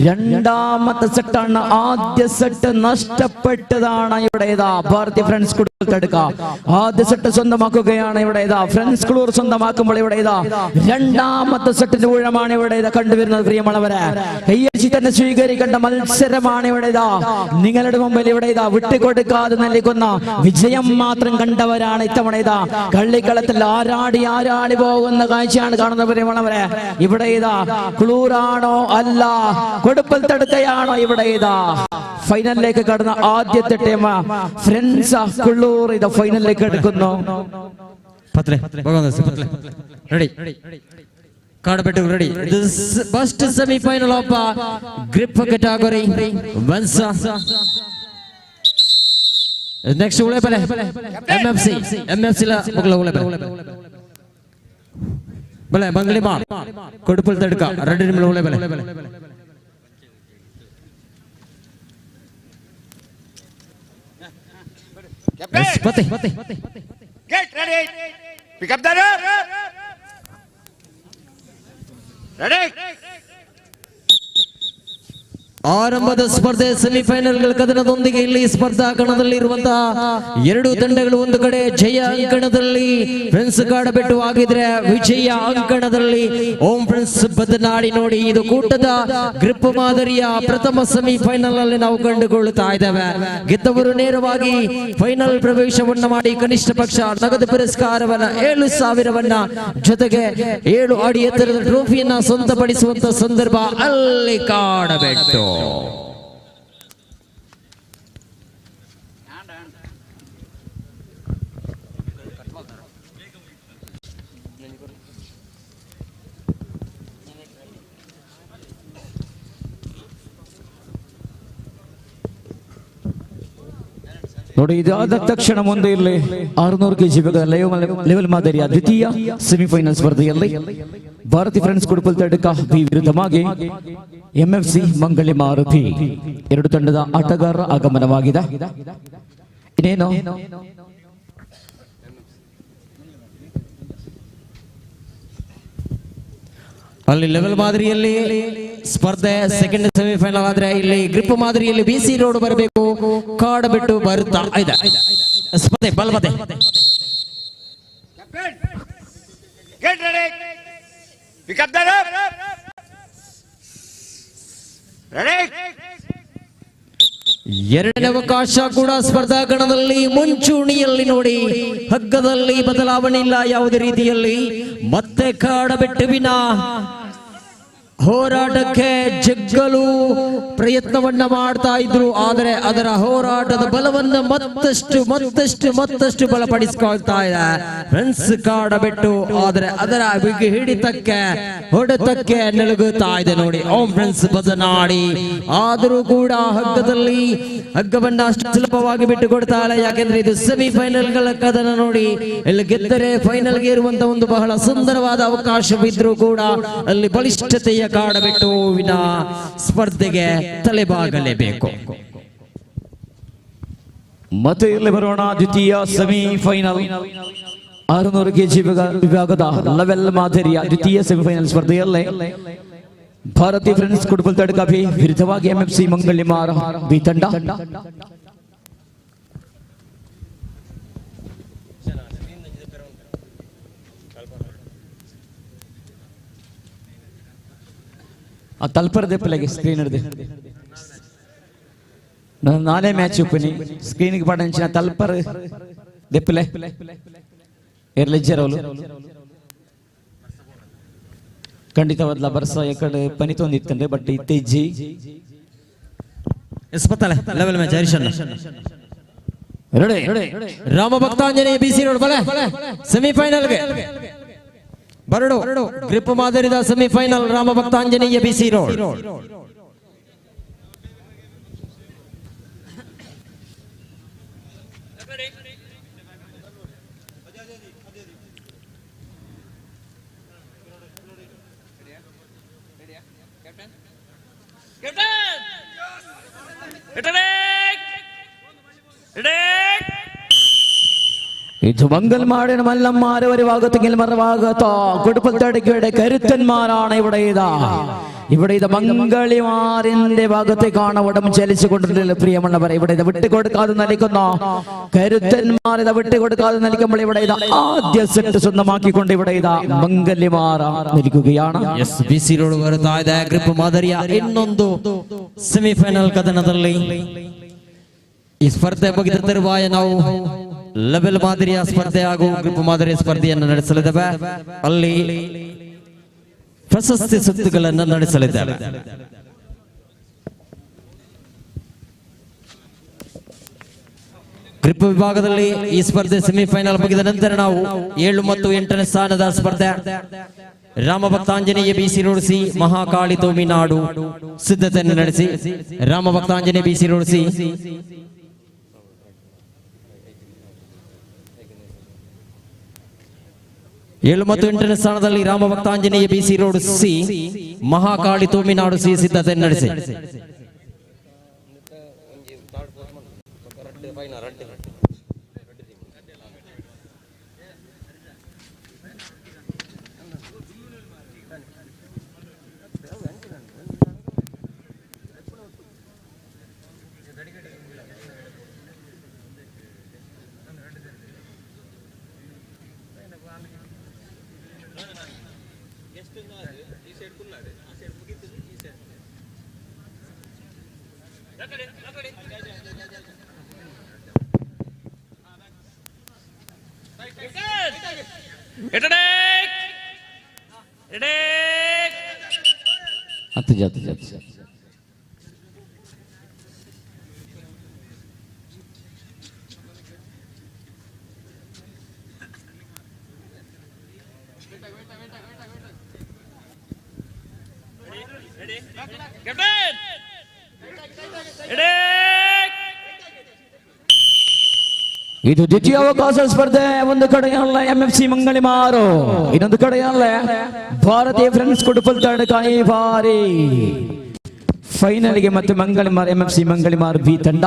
രണ്ടാമത്തെ സെറ്റാണ്. ആദ്യ സെറ്റ് നഷ്ടപ്പെട്ടതാണ്. ഇവിടെ ഇതാ ഭാരതി ഫ്രണ്ട്സ് കൊടുത്തെടുക്ക ആദ്യ സെറ്റ് സ്വന്തമാക്കുകയാണ്. ഇവിടെ ഇതാ ഫ്രണ്ട്സ് ക്ലൂർ സ്വന്തമാക്കുമ്പോൾ ഇവിടെ ഇതാ രണ്ടാമത്തെ സെറ്റിന്റെ ഊഴമാണ് ഇവിടെ ഇതാ കണ്ടുവരുന്നത്. പ്രിയമുള്ളവരെ, കയ്യടിച്ച് തന്നെ സ്വീകരിക്കേണ്ട മത്സരമാണ് ഇവിടെ ഇതാ നിങ്ങളുടെ മുമ്പിൽ. ഇവിടെ ഇതാ വിട്ടുകൊടുക്കാതെ നൽകുന്ന വിജയം മാത്രം കണ്ടവരാണ് ഇത്തവണ ഇതാ കള്ളിക്കളത്തിൽ ആരാടി ആരാടി പോകുന്ന കാഴ്ചയാണ് കാണുന്നത്. പ്രിയമുള്ളവരെ, ഇവിടെ ഇതാ ക്ലൂറാണോ അല്ല കൊടുപ്പൽ തടുക്കയാണോ? ഇവിടെ ഇതാ ഫൈനലിലേക്ക് കടന്ന ആദ്യത്തെ ടീം ഫ്രണ്ട്സ് ഓഫ് കുള്ളൂർ ഇത് ഫൈനലിലേക്ക് എടുക്കുന്നു. Ready Kadabettu ready. This first semi final of grip category men's. Next ಉಳೆ ಬಲೆ ಎಂಎಫ್ಸಿ ಎಂಎಫ್ಸಿ ಲ ಮಗಳ ಉಳೆ ಬಲೆ ಬಲೆ ಬಂಗಳಿ ಮಾ ಕೊಡುಪಲ್ ತಡ್ಕ ರೆಡಿ ನಿಮ್ಮಳ ಉಳೆ ಬಲೆ. ಪತೆ Get ready. Pick up the rope. Ready. ಆರಂಭದ ಸ್ಪರ್ಧೆ ಸೆಮಿಫೈನಲ್ಗಳ ಕದನದೊಂದಿಗೆ ಇಲ್ಲಿ ಸ್ಪರ್ಧಾ ಕಣದಲ್ಲಿ ಇರುವಂತಹ ಎರಡು ತಂಡಗಳು ಒಂದು ಕಡೆ ಜಯ ಅಂಕಣದಲ್ಲಿ ಫ್ರೆಂಡ್ಸ್ ಕಾಡಬೆಟ್ಟು ಆಗಿದ್ರೆ ವಿಜಯ ಅಂಕಣದಲ್ಲಿ ಓಂ ಫ್ರೆಂಡ್ಸ್ ಬದನಾಡಿ. ನೋಡಿ, ಇದು ಕೂಟದ ಗ್ರಿಪ್ ಮಾದರಿಯ ಪ್ರಥಮ ಸೆಮಿಫೈನಲ್ ಅಲ್ಲಿ ನಾವು ಕಂಡುಕೊಳ್ಳುತ್ತಾ ಇದ್ದೇವೆ. ಗೆದ್ದವರು ನೇರವಾಗಿ ಫೈನಲ್ ಪ್ರವೇಶವನ್ನು ಮಾಡಿ ಕನಿಷ್ಠ ಪಕ್ಷ ನಗದು ಪುರಸ್ಕಾರವನ್ನ 7,000ವನ್ನ ಜೊತೆಗೆ 7 ಅಡಿ ಎತ್ತರದ ಟ್ರೋಫಿಯನ್ನ ಸ್ವಂತಪಡಿಸುವಂತ ಸಂದರ್ಭ ಅಲ್ಲಿ ಕಾಡಬೆಟ್ಟು. ನೋಡಿ, ಇದಾದ ತಕ್ಷಣ ಮುಂದೆ ಇಲ್ಲಿ 600 ಕೆಜಿ ಲೆವೆಲ್ ಮಾದರಿಯ ದ್ವಿತೀಯ ಸೆಮಿಫೈನಲ್ ಸ್ಪರ್ಧೆಯಲ್ಲಿ ಭಾರತಿ ಫ್ರೆಂಡ್ಸ್ ಕುಡುಪಲ್ ತಡ್ಕ ಬಿ ವಿರುದ್ಧವಾಗಿ ಎಂಎಫ್ಸಿ ಮಂಗಳಿ ಮಾರುತಿ ಎರಡು ತಂಡದ ಆಟಗಾರರ ಆಗಮನವಾಗಿದೆ. ಇನ್ನೇನು ಅಲ್ಲಿ ಲೆವೆಲ್ ಮಾದರಿಯಲ್ಲಿ ಸ್ಪರ್ಧೆ ಸೆಕೆಂಡ್ ಸೆಮಿಫೈನಲ್ ಆದ್ರೆ ಇಲ್ಲಿ ಗ್ರಿಪ್ ಮಾದರಿಯಲ್ಲಿ ಬಿಸಿ ರೋಡ್ ಬರಬೇಕು. ಕಾಡು ಬಿಟ್ಟು ಬರುತ್ತಾ ಇದೆ ಸ್ಪರ್ಧೆ ಬಲ್ಬದೆ. Get ready. Pick up the rope. Ready. ಎರಡನೇ ಅವಕಾಶ ಕೂಡ ಸ್ಪರ್ಧಾ ಗಣದಲ್ಲಿ ಮುಂಚೂಣಿಯಲ್ಲಿ ನೋಡಿ, ಹಗ್ಗದಲ್ಲಿ ಬದಲಾವಣೆ ಇಲ್ಲ ಯಾವುದೇ ರೀತಿಯಲ್ಲಿ. ಮತ್ತೆ ಕಾಡಬೆಟ್ಟುವಿನ ಹೋರಾಟಕ್ಕೆ ಜಗ್ಗಲು ಪ್ರಯತ್ನವನ್ನ ಮಾಡ್ತಾ ಇದ್ರು, ಆದರೆ ಅದರ ಹೋರಾಟದ ಬಲವನ್ನ ಮತ್ತಷ್ಟು ಮತ್ತಷ್ಟು ಮತ್ತಷ್ಟು ಬಲಪಡಿಸಿಕೊಳ್ತಾ ಇದೆ ಫ್ರೆಂಡ್ಸ್ ಕಾಡಬೆಟ್ಟು. ಆದರೆ ಅದರ ಹಿಡಿತಕ್ಕೆ ಹೊಡೆತಕ್ಕೆ ನಲುಗುತ್ತಾ ಇದೆ ನೋಡಿ ಓಂ ಫ್ರೆಂಡ್ಸ್ ಬದನಾಡಿ. ಆದರೂ ಕೂಡ ಹಗ್ಗದಲ್ಲಿ ಹಗ್ಗವನ್ನ ಅಷ್ಟು ಸುಲಭವಾಗಿ ಬಿಟ್ಟು ಕೊಡ್ತಾಳೆ, ಯಾಕೆಂದ್ರೆ ಇದು ಸೆಮಿಫೈನಲ್ಗಳ ಕದನ ನೋಡಿ. ಇಲ್ಲಿ ಗೆದ್ದರೆ ಫೈನಲ್ಗೆ ಇರುವಂತಹ ಒಂದು ಬಹಳ ಸುಂದರವಾದ ಅವಕಾಶವಿದ್ರೂ ಕೂಡ ಅಲ್ಲಿ ಬಲಿಷ್ಠತೆಯ ಕಾಡಬೆಟ್ಟುವಿನ ಸ್ಪರ್ಧೆಗೆ ತಲೆಬಾಗಲೇಬೇಕು. ಮತ್ತೆ ಇಲ್ಲಿ ಬರೋಣ ದ್ವಿತೀಯ ಸೆಮಿಫೈನಲ್ 600 ಕೆಜಿ ವಿಭಾಗದ ಲೆವೆಲ್ ಮಾದರಿಯ ದ್ವಿತೀಯ ಸೆಮಿಫೈನಲ್ ಸ್ಪರ್ಧೆಯಲ್ಲಿ ಭಾರತಿ ಫ್ರೆಂಡ್ಸ್ ಕುಡುಪಲ್ ತಡ್ಕ ಬಿ ವಿರುದ್ಧವಾಗಿ ಎಂಎಫ್ಸಿ ಮಂಗಳಿ ಮಾರ ಬಿ ತಂಡ. ಆ ತಲ್ಪರದೆ ಪಲೆಗೆ ಸ್ಕ್ರೀನ್ ಹಿಡಿದೆ ನಾನೇ ಮ್ಯಾಚ್ ಉಪ್ಪನಿ ಸ್ಕ್ರೀನ್ಗೆ ಪಡಂಚಿನ ತಲ್ಪರ್ ದೆಪ್ಪಲೆ ಎರ್ಲೆಜ್ಜರವಲು ಖಂಡಿತವಾದ್ಲ ಬರ್ಸ ಎಕಡೆ ಪನಿ ತೊಂದಿತ್ತಂದ್ರೆ ಬಟ್ ಇತ್ತೀಜಿ ಎಸ್ಪತ್ತಲೆ ಲೆವೆಲ್ ಮ್ಯಾಚ್ ಹರೀಶಣ್ಣ ready. Rama Bhaktanjaneya BC road ಬಲೆ ಸೆಮಿಫೈನಲ್ಗೆ ಬರಡು ಗ್ರಿಪ್ ಮಾದರಿದ semifinal Rama Bhaktanjaneya BC road. ഇത് മംഗൽമാടിന് മല്ലന്മാര് ഒരു ഭാഗത്തെങ്കിൽ മറുഭാഗത്തോ കുടുംബത്തടക്കയുടെ കരുത്തന്മാരാണ് ഇവിടെ. ഇതാ ഇവിടെ ഇത് മംഗളിമാറിന്റെ ഭാഗത്തേക്കാണ് ഉടം ചലിച്ചു കൊണ്ടിട്ടുള്ളത് പ്രിയമുള്ളവരെ. ഇവിടെ ഇത് വിട്ടുകൊടുക്കാതെ നൽകുന്ന കരുത്തന്മാർ ഇത് വിട്ടുകൊടുക്കാതെ നൽകുമ്പോൾ ഇവിടെ ഇത് ആദ്യ സെറ്റ് സ്വന്തമാക്കിക്കൊണ്ട് ഇവിടെ ഇതാ മംഗല്യമാറ നിൽക്കുകയാണ്. ಎಸ್ ಬಿಸಿ ರೋಡ್ ಬರ್ತಾ ಇದೆ ಗ್ರಿಪ್ ಮಾದರಿಯ ಇನ್ನೊಂದು ಸೆಮಿಫೈನಲ್ ಕದನದಲ್ಲಿ. ಈ ಸ್ಪರ್ಧೆ ಮುಗಿದ ತರುವಾಯ ನಾವು ಲೆವೆಲ್ ಮಾದರಿಯ ಸ್ಪರ್ಧೆ ಹಾಗೂ ಗ್ರಿಪ್ ಮಾದರಿಯ ಸ್ಪರ್ಧೆಯನ್ನು ನಡೆಸಲಿದ್ದೇವೆ. ಅಲ್ಲಿ ಪ್ರಶಸ್ತಿ ಸುತ್ತುಗಳನ್ನು ನಡೆಸಲಿದ್ದೇವೆ. ಗ್ರಿಪ್ ವಿಭಾಗದಲ್ಲಿ ಈ ಸ್ಪರ್ಧೆ ಸೆಮಿಫೈನಲ್ ಮುಗಿದ ನಂತರ ನಾವು 7 ಮತ್ತು 8ನೇ ಸ್ಥಾನದ ಸ್ಪರ್ಧೆ Ramabhaktanjaneya BC road C Mahakali Tominadu ಸಿದ್ಧತೆಯನ್ನು ನಡೆಸಿ ರಾಮಭಕ್ತಾಂಜನೇಯ ಬಿಸಿ ರೋಡ್ ಸಿ 7 ಮತ್ತು 8ನೇ ಸ್ಥಾನದಲ್ಲಿ Ramabhaktanjaneya BC road C Mahakali Tominadu C ಸಿದ್ಧತೆಯನ್ನು ನಡೆಸಿ. ಇದು ದ್ವಿತೀಯ ಅವಕಾಶ ಸ್ಪರ್ಧೆ. ಒಂದು ಕಡೆಯಲ್ಲ ಎಂಎಫ್ಸಿ ಮಂಗಳಿಮಾರು, ಇನ್ನೊಂದು ಕಡೆಯಲ್ಲ ಭಾರತೀಯ ಫ್ರೆಂಡ್ಸ್ ಕುಡುಪಲ್ ತಂಡಕ. ಈ ಬಾರಿ ಫೈನಲ್ಗೆ ಮತ್ತೆ ಮಂಗಳಿಮಾರ್ ಎಂಎಫ್ಸಿ ಮಂಗಳಿಮಾರ್ ಬಿ ತಂಡ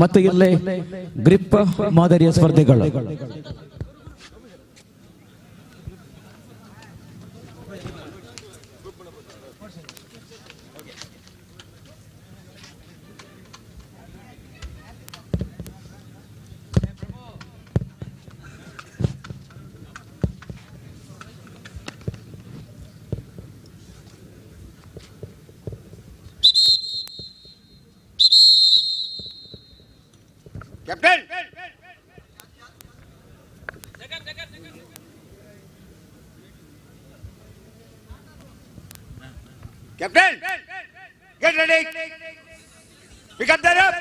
ಮತ್ತು ಇಲ್ಲೇ ಗ್ರಿಪ್ ಮಾದರಿಯ ಸ್ಪರ್ಧೆಗಳು. Captain! Captain! Get ready! Pick up the rope!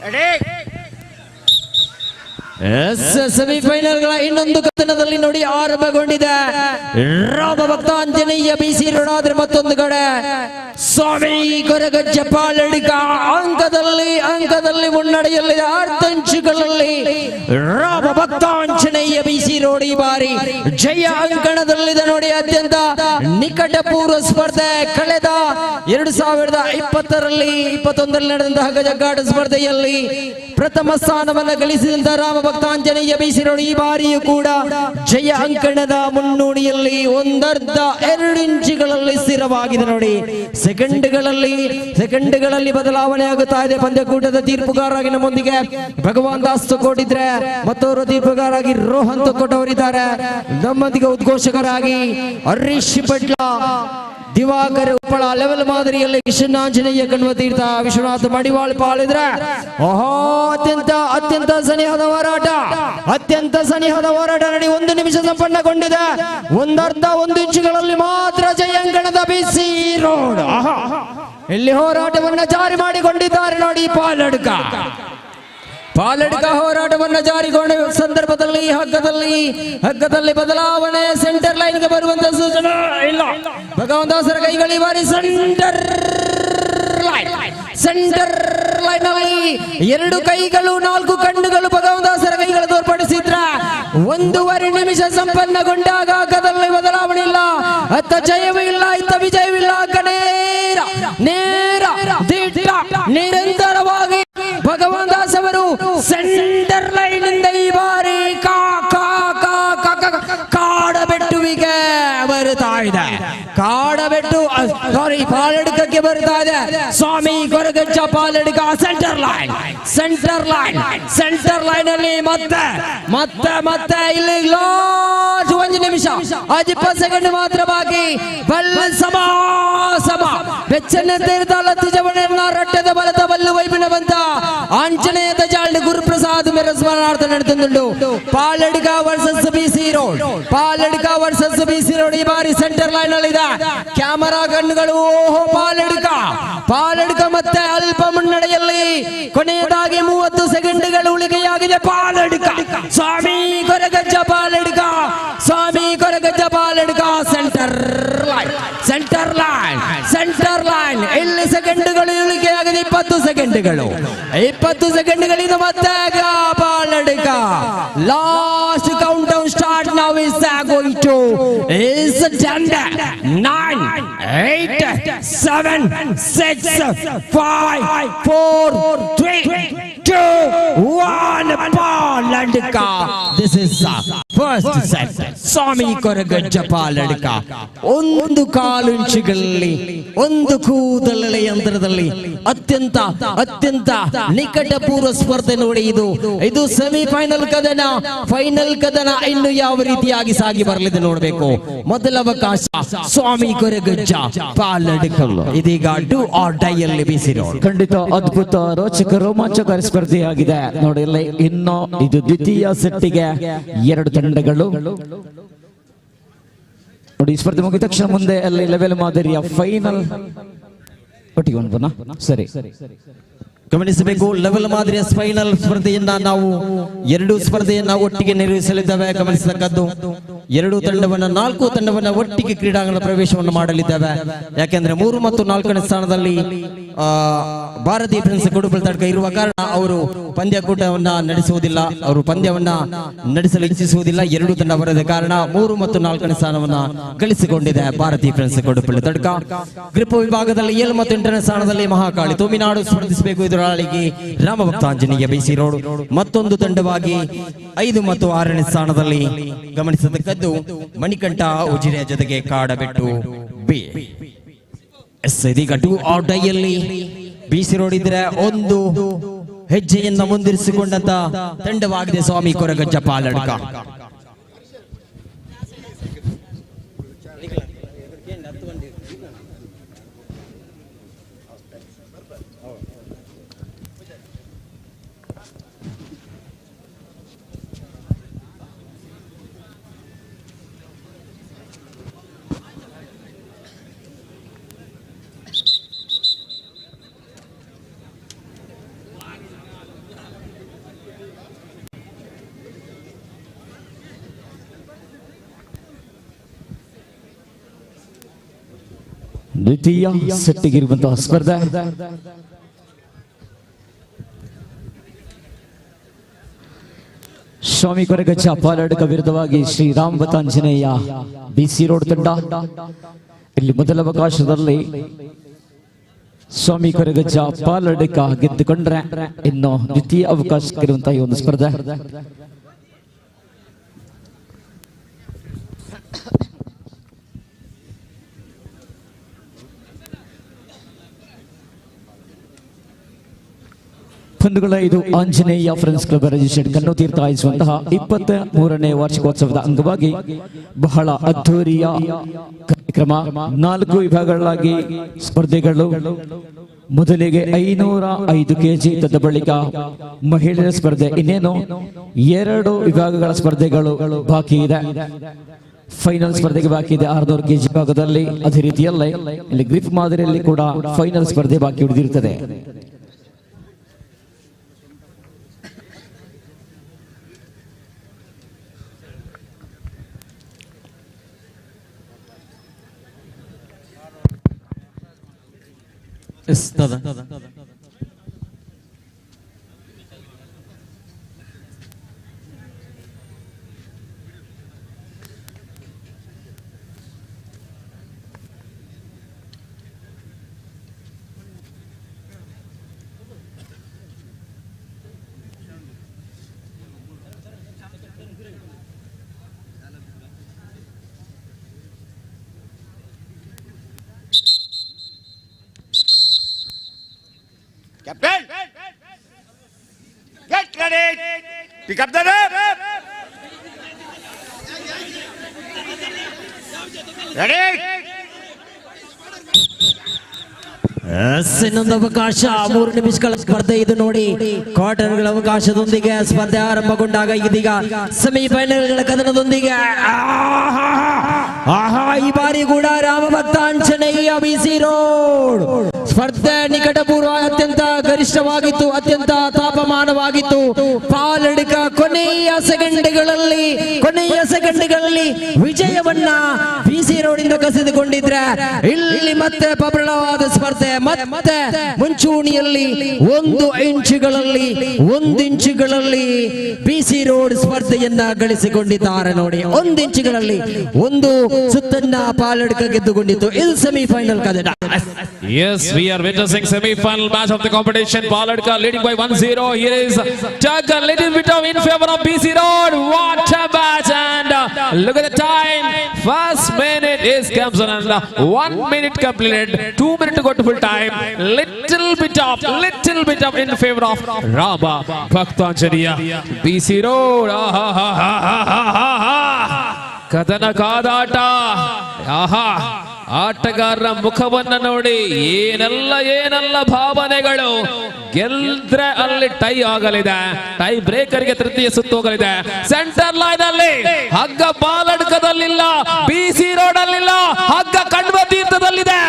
Ready! ಸೆಮಿಫೈನಲ್ಗಳ ಇನ್ನೊಂದು ಕದನದಲ್ಲಿ ನೋಡಿ ಆರಂಭಗೊಂಡಿದೆ. ರಾಮಭಕ್ತಾಂಜನೇಯ ಬಿಸಿ ರೋಡಾದ್ರೆ ಮತ್ತೊಂದು ಕಡೆ ಸ್ವಾಮಿ ಕೊರಗಜ್ಜ ಪಾಲಡಿಕ ಅಂಕದಲ್ಲಿ ಮುನ್ನಡೆಯಲ್ಲಿದೆ. ಅರ್ಧಂಚುಗಳಲ್ಲಿ ರಾಮಭಕ್ತಾಂಜನೇಯ ಬಿಸಿ ರೋಡ್ ಈ ಬಾರಿ ಜಯ ಅಂಕಣದಲ್ಲಿದೆ ನೋಡಿ. ಅತ್ಯಂತ ನಿಕಟ ಪೂರ್ವ ಸ್ಪರ್ಧೆ ಕಳೆದ 2020ರಲ್ಲಿ 21ರಲ್ಲಿ ನಡೆದಂತಹ ಗಜಗಾಟ ಸ್ಪರ್ಧೆಯಲ್ಲಿ ಪ್ರಥಮ ಸ್ಥಾನವನ್ನು ಗಳಿಸಿದಂತಹ ರಾಮಭಕ್ತಾಂಜನೇಯ ಬಿಸಿ ರೋಡ್ ಈ ಬಾರಿಯೂ ಕೂಡ ಜಯ ಅಂಕಣದ ಮುನ್ನೋಡಿಯಲ್ಲಿ 1.5-2 ಇಂಚುಗಳಲ್ಲಿ ಸ್ಥಿರವಾಗಿದೆ ನೋಡಿ. ಸೆಕೆಂಡ್ಗಳಲ್ಲಿ ಬದಲಾವಣೆ ಆಗುತ್ತಾ ಇದೆ. ಪಂದ್ಯಕೂಟದ ತೀರ್ಪುಗಾರರಾಗಿ ನಮ್ಮೊಂದಿಗೆ ಭಗವಾನ್ ದಾಸ್ ತೊಕ್ಕೊಟ್ಟಿದ್ರೆ, ಮತ್ತೋರ್ವ ತೀರ್ಪುಗಾರರಾಗಿ ರೋಹನ್ ತೊಕ್ಕೊಟ್ಟವರಿದ್ದಾರೆ. ನಮ್ಮೊಂದಿಗೆ ಉದ್ಘೋಷಕರಾಗಿ ಹರೀಶ್ ಭಟ್ಲ, ದಿವಾಕರ್ ಉಪ್ಪಳ, ಲೆವೆಲ್ ಮಾದರಿಯಲ್ಲಿ ಕಿಶನ್ ಆಂಜನೇಯ ಕಣ್ವತೀರ್ಥ, ವಿಶ್ವನಾಥ್ ಮಡಿವಾಳ್ ಪಾಳಿದ್ರೆ. ಓಹೋ, ಅತ್ಯಂತ ಸನಿಹದ ಹೋರಾಟ, ಅತ್ಯಂತ ಸನಿಹದ ಹೋರಾಟ ನಡಿ. 1 ನಿಮಿಷ ಸಂಪನ್ನಗೊಂಡಿದೆ. 1.5-1 ಇಂಚುಗಳಲ್ಲಿ ಮಾತ್ರ ಜಯಂಗಣದ ಬಿಸಿ ರೋಡ್ ಇಲ್ಲಿ ಹೋರಾಟವನ್ನ ಜಾರಿ ಮಾಡಿಕೊಂಡಿದ್ದಾರೆ ನೋಡಿ. ಪಾಲಡ್ಕ ಹೋರಾಟವನ್ನ ಜಾರಿಗೊಂಡ ಸಂದರ್ಭದಲ್ಲಿ ಹಗ್ಗದಲ್ಲಿ ಬದಲಾವಣೆ, ಸೆಂಟರ್ ಲೈನ್ಗೆ ಬರುವಂತ ಸೂಚನೆ ಇಲ್ಲ. ಭಗವಂತದಾಸರ ಕೈಗಳು ಈ ಬಾರಿ ಸೆಂಟರ್ ಲೈನ್ ನಲ್ಲಿ 2 ಕೈಗಳು 4 ಕಣ್ಣುಗಳು ಭಗವಂತದಾಸರ ಕೈಗಳು ತೋರ್ಪಡಿಸಿದ್ರ. 1.5 ನಿಮಿಷ ಸಂಪನ್ನಗೊಂಡಾಗ ಹಗ್ಗದಲ್ಲಿ ಬದಲಾವಣೆ ಇಲ್ಲ, ಅತ್ತ ಜಯವೂ ಇಲ್ಲ, ಇತ್ತ ವಿಜಯವಿಲ್ಲ. ನೇರ ನೇರ ದಿಟ್ಟ ನಿರಂತರವಾಗಿ ಭಗವಾನ್ ದಾಸ್ ಅವರು ಸೆಂಟರ್ ಲೈನ್ ಇಂದ ಈ ಬಾರಿ ಕಾ ಕಾ ಕಾ ಕಾ ಕಾಡಬೆಟ್ಟುವಿಗೆ ಬರುತ್ತಾ ಇದೆ. ಕಾಡಬೆಟ್ಟು ಸಾರಿ ಪಾಲಡ್ಕಕ್ಕೆ ಬರ್ತಾ ಇದೆ. Swami Koragajja Paladka centre line, centre line, centre line ಅಲ್ಲಿ ಮತ್ತೆ ಮತ್ತೆ ಮತ್ತೆ ಇಲ್ಲಿ ಲಾಸ್ಟ್ 1 ನಿಮಿಷ 20 ಸೆಕೆಂಡ್ ಮಾತ್ರ ಬಾಕಿ. ಬಲ್ಲ ಸಮ ಸಮ ಬೆಚ್ಚನೆ ತೀರ್ತಾಲ ತುಜವಣ್ಣ ರಟ್ಟದ ಬಲದ ಬಲ್ಲು ವೈಬಿನ ಬಂತ ಆಂಜನೇಯದ ಜಾಲ್ಡ್ ಗುರುಪ್ರಸಾದ್ ಮೇರ ಸ್ಮರಣಾರ್ಥ ನಡೆದುಂಡು. Paladka versus B C road, Paladka versus B C road ಈ ಬಾರಿ ಸೆಂಟರ್ ಲೈನ್ ಅಲ್ಲಿ ಇದೆ. ಕ್ಯಾಮರಾ ಗನ್ಗಳು ಓಹೋ ಪಾಲಡ್ಕ, ಪಾಲಡ್ಕ ಮತ್ತೆ ಅಲ್ಪ ಮುನ್ನಡೆಯಲ್ಲಿ. ಕೊನೆಯದಾಗಿ 30 ಸೆಕೆಂಡ್ಗಳು ಉಳಿಕೆಯಾಗಿದೆ. Paladka Swami Koragajja Paladka, Swami Koragajja Paladka centre line, centre line, centre line. ಇಲ್ಲಿ ಸೆಕೆಂಡ್ಗಳು ಉಳಿಕೆಯಾಗಿದೆ 20 ಸೆಕೆಂಡ್ಗಳು, 20 ಸೆಕೆಂಡ್ಗಳಿಂದ ಮತ್ತೆ Paladka. Last count down start now is going to is 10 9 8 7 6 5 4 3 2 1. Paladka. This is first set. Swami Koragajja Paladka 1 ಕಾಲು ಇಂಚುಗಳಲ್ಲಿ 1 ಕೂದಲೆಳೆ ಯಂತ್ರದಲ್ಲಿ ಅತ್ಯಂತ ಅತ್ಯಂತ ನಿಕಟ ಪೂರ್ವ ಸ್ಪರ್ಧೆ ನೋಡಿ. ಇದು ಇದು ಸೆಮಿಫೈನಲ್ ಕದನ, ಫೈನಲ್ ಕದನ ಇನ್ನು ಯಾವ ರೀತಿಯಾಗಿ ಸಾಗಿ ಬರಲಿದೆ ನೋಡಬೇಕು. ಮೊದಲ ಅವಕಾಶ ಸ್ವಾಮಿ ಕೊರಗಜ್ಜ ಪಾಲಡ್ಕ ಇದೀಗ do or die ಅಲ್ಲಿ ಬಿಸಿರೋ. ಖಂಡಿತ ಅದ್ಭುತ ರೋಚಕ ರೋಮಾಂಚಕಾರಿ ಸ್ಪರ್ಧೆಯಾಗಿದೆ ನೋಡಿ. ಇಲ್ಲಿ ಇನ್ನು ಇದು ದ್ವಿತೀಯ ಸೆಟ್ಟಿಗೆ 2 ತಂಡಗಳು ನೋಡಿ. ಈ ಸ್ಪರ್ಧೆ ಮುಗಿದ ತಕ್ಷಣ ಮುಂದೆ ಅಲ್ಲಿ ಲೆವೆಲ್ ಮಾದರಿಯ ಫೈನಲ್ ಒಟ್ಟಿಗೆ ಒಂದು ಸರಿ ಗಮನಿಸಬೇಕು. ಲೆವೆಲ್ ಮಾದರಿಯ ಫೈನಲ್ ಸ್ಪರ್ಧೆಯನ್ನ ನಾವು 2 ಸ್ಪರ್ಧೆಯನ್ನ ಒಟ್ಟಿಗೆ ನಿರ್ವಹಿಸಲಿದ್ದೇವೆ. ಗಮನಿಸತಕ್ಕದ್ದು 2 ತಂಡವನ್ನ 4 ತಂಡವನ್ನ ಒಟ್ಟಿಗೆ ಕ್ರೀಡಾಂಗಣ ಪ್ರವೇಶವನ್ನು ಮಾಡಲಿದ್ದೇವೆ. ಯಾಕೆಂದ್ರೆ 3 ಮತ್ತು 4ನೇ ಸ್ಥಾನದಲ್ಲಿ ಭಾರತೀಯ ಫ್ರೆಂಡ್ಸ್ ಕುಡುಪಲ್ ತಡ್ಕ ಇರುವ ಕಾರಣ ಅವರು ಪಂದ್ಯಕೂಟವನ್ನ ನಡೆಸುವುದಿಲ್ಲ, ಅವರು ಪಂದ್ಯವನ್ನ ನಡೆಸಲು ಇಚ್ಛಿಸುವುದಿಲ್ಲ. 2 ತಂಡ ಬರದ ಕಾರಣ 3 ಮತ್ತು 4ನೇ ಸ್ಥಾನವನ್ನ ಗಳಿಸಿಕೊಂಡಿದೆ ಭಾರತೀಯ ಫ್ರೆಂಡ್ಸ್ ಕುಡುಪಳ್ಳಿ ತಡ್ಕ. ಗ್ರಿಪ್ ವಿಭಾಗದಲ್ಲಿ 7 ಮತ್ತು 8ನೇ ಸ್ಥಾನದಲ್ಲಿ ಮಹಾಕಾಳಿ ತಮಿಳುನಾಡು ಸ್ಪರ್ಧಿಸಬೇಕು. ಎದುರಾಳಿಗೆ ರಾಮಭಕ್ತಾಂಜನೇಯ ಬಿಸಿ ರೋಡ್. ಮತ್ತೊಂದು ತಂಡವಾಗಿ 5 ಮತ್ತು 6ನೇ ಸ್ಥಾನದಲ್ಲಿ ಗಮನಿಸತಕ್ಕದ್ದು ಮಣಿಕಂಠ ಉಜಿರೆಯ ಜೊತೆಗೆ ಕಾಡಬೆಟ್ಟು ಬಿ. ಎಸ್ ಇದೀಗ do or ಡೈಯಲ್ಲಿ ಬಿಸಿ ರೋಡ್ ಇದ್ರೆ 1 ಹೆಜ್ಜೆಯನ್ನು ಮುಂದಿರಿಸಿಕೊಂಡಂತ ತಂಡವಾಗಿದೆ ಸ್ವಾಮಿ ಕೊರಗಜ್ಜ ಪಾಲಡ್ಕ. ದ್ವಿತೀಯ ಸೆಟ್ಟಿಗಿರುವಂತಹ ಸ್ಪರ್ಧೆ ಸ್ವಾಮಿ ಕೊರಗಜ್ಜ ಪಾಲಡ್ಕ ವಿರುದ್ಧವಾಗಿ ಶ್ರೀರಾಮ್ ಭತಾಂಜನೇಯ ಬಿಸಿ ರೋಡ್ ತಂಡ. ಇಲ್ಲಿ ಮೊದಲ ಅವಕಾಶದಲ್ಲಿ ಸ್ವಾಮಿ ಕೊರಗಜ್ಜ ಪಾಲಡ್ಕ ಗೆದ್ದುಕೊಂಡ್ರೆ ಇನ್ನು ದ್ವಿತೀಯ ಅವಕಾಶಕ್ಕಿರುವಂತಹ ಈ ಒಂದು ಸ್ಪರ್ಧೆ. ಬಂಧುಗಳ, ಇದು ಆಂಜನೇಯ ಫ್ರೆಂಡ್ಸ್ ಕ್ಲಬ್ ರಿಜಿಸ್ಟರ್ಡ್ ಕಣ್ಣುತೀರ್ಥ ಆಯೋಜಿಸುವಂತಹ 23ನೇ ವಾರ್ಷಿಕೋತ್ಸವದ ಅಂಗವಾಗಿ ಬಹಳ ಅದ್ಧೂರಿಯ ಕಾರ್ಯಕ್ರಮ. 4 ವಿಭಾಗಗಳಾಗಿ ಸ್ಪರ್ಧೆಗಳು. ಮೊದಲಿಗೆ 505 ಕೆಜಿ, ತದ ಬಳಿಕ ಮಹಿಳೆಯರ ಸ್ಪರ್ಧೆ. ಇನ್ನೇನು 2 ವಿಭಾಗಗಳ ಸ್ಪರ್ಧೆಗಳು ಬಾಕಿ ಇದೆ. ಫೈನಲ್ ಸ್ಪರ್ಧೆಗೆ ಬಾಕಿ ಇದೆ 600 ಕೆಜಿ ವಿಭಾಗದಲ್ಲಿ. ಅದೇ ರೀತಿಯಲ್ಲೇ ಇಲ್ಲಿ ಗ್ರಿಪ್ ಮಾದರಿಯಲ್ಲಿ ಕೂಡ ಫೈನಲ್ ಸ್ಪರ್ಧೆ ಬಾಕಿ ಉಳಿದಿರುತ್ತದೆ. Captain, get ready. Pick up the rope. Ready? ಇನ್ನೊಂದು ಅವಕಾಶ, 3 ನಿಮಿಷಗಳ ಸ್ಪರ್ಧೆ ಇದು ನೋಡಿ. ಕ್ವಾರ್ಟರ್ಗಳ ಅವಕಾಶದೊಂದಿಗೆ ಸ್ಪರ್ಧೆ ಆರಂಭಗೊಂಡಾಗ ಇದೀಗ ಸೆಮಿಫೈನಲ್ಗಳ ಕದನದೊಂದಿಗೆ ಆಹಾ ಈ ಬಾರಿ ಕೂಡ ರಾಮಭಕ್ತಾಂಜನೇಯ ಬಿಸಿ ರೋಡ್ ಸ್ಪರ್ಧೆ ನಿಕಟಪೂರ್ವ ಅತ್ಯಂತ ಗರಿಷ್ಠವಾಗಿತ್ತು, ಅತ್ಯಂತ ತಾಪಮಾನವಾಗಿತ್ತು. ಪಾಲಡಿಕ ಕೊನೆಯ ಸೆಕೆಂಡ್ಗಳಲ್ಲಿ ವಿಜಯವನ್ನ ಬಿಸಿ ರೋಡ್ ಇಂದ ಕಸಿದುಕೊಂಡಿದ್ರೆ ಇಲ್ಲಿ ಮತ್ತೆ ಪ್ರಬಲವಾದ ಸ್ಪರ್ಧೆ, ಮತ್ತೆ ಮುಂಚೂಣಿಯಲ್ಲಿ 1 ಇಂಚುಗಳಲ್ಲಿ ಬಿಸಿ ರೋಡ್ ಸ್ಪರ್ಧೆಯನ್ನ ಗಳಿಸಿಕೊಂಡಿದ್ದಾರೆ ನೋಡಿ. 1 ಇಂಚುಗಳಲ್ಲಿ 1 ಸುತ್ತನ್ನ ಪಾಲಡ್ಕ ಗೆದ್ದುಕೊಂಡಿತ್ತು. ಇದು ಸೆಮಿಫೈನಲ್ ಕದನ. Yes, we are witnessing semi-final match of the competition. Paladka leading by 1-0. Here is Tug a little bit of in favor of BC Road. What a match! And look at the time. First minute is comes on and 1 minute completed. 2 minutes to go to full time. Little bit of in favor of Rama Bhaktanjaniya. BC Road. Aha ha ha ha ha ha. ಕದನ ಕಾದಾಟ. ಆಹಾ, ಆಟಗಾರರ ಮುಖವನ್ನ ನೋಡಿ ಏನೆಲ್ಲ ಏನೆಲ್ಲ ಭಾವನೆಗಳು. ಗೆಲ್ದ್ರೆ ಅಲ್ಲಿ tie ಆಗಲಿದೆ, tie ಬ್ರೇಕರ್ಗೆ ತೃತೀಯ ಸುತ್ತು ಹೋಗಲಿದೆ. ಸೆಂಟರ್ ಲೈನ್ ಅಲ್ಲಿ ಹಗ್ಗ ಬಾಲಡ್ಕದಲ್ಲಿಲ್ಲ, ಬಿಸಿ ರೋಡ್ ಅಲ್ಲಿಲ್ಲ, ಹಗ್ಗ ಕಣ್ವ ತೀರ್ಥದಲ್ಲಿದೆ.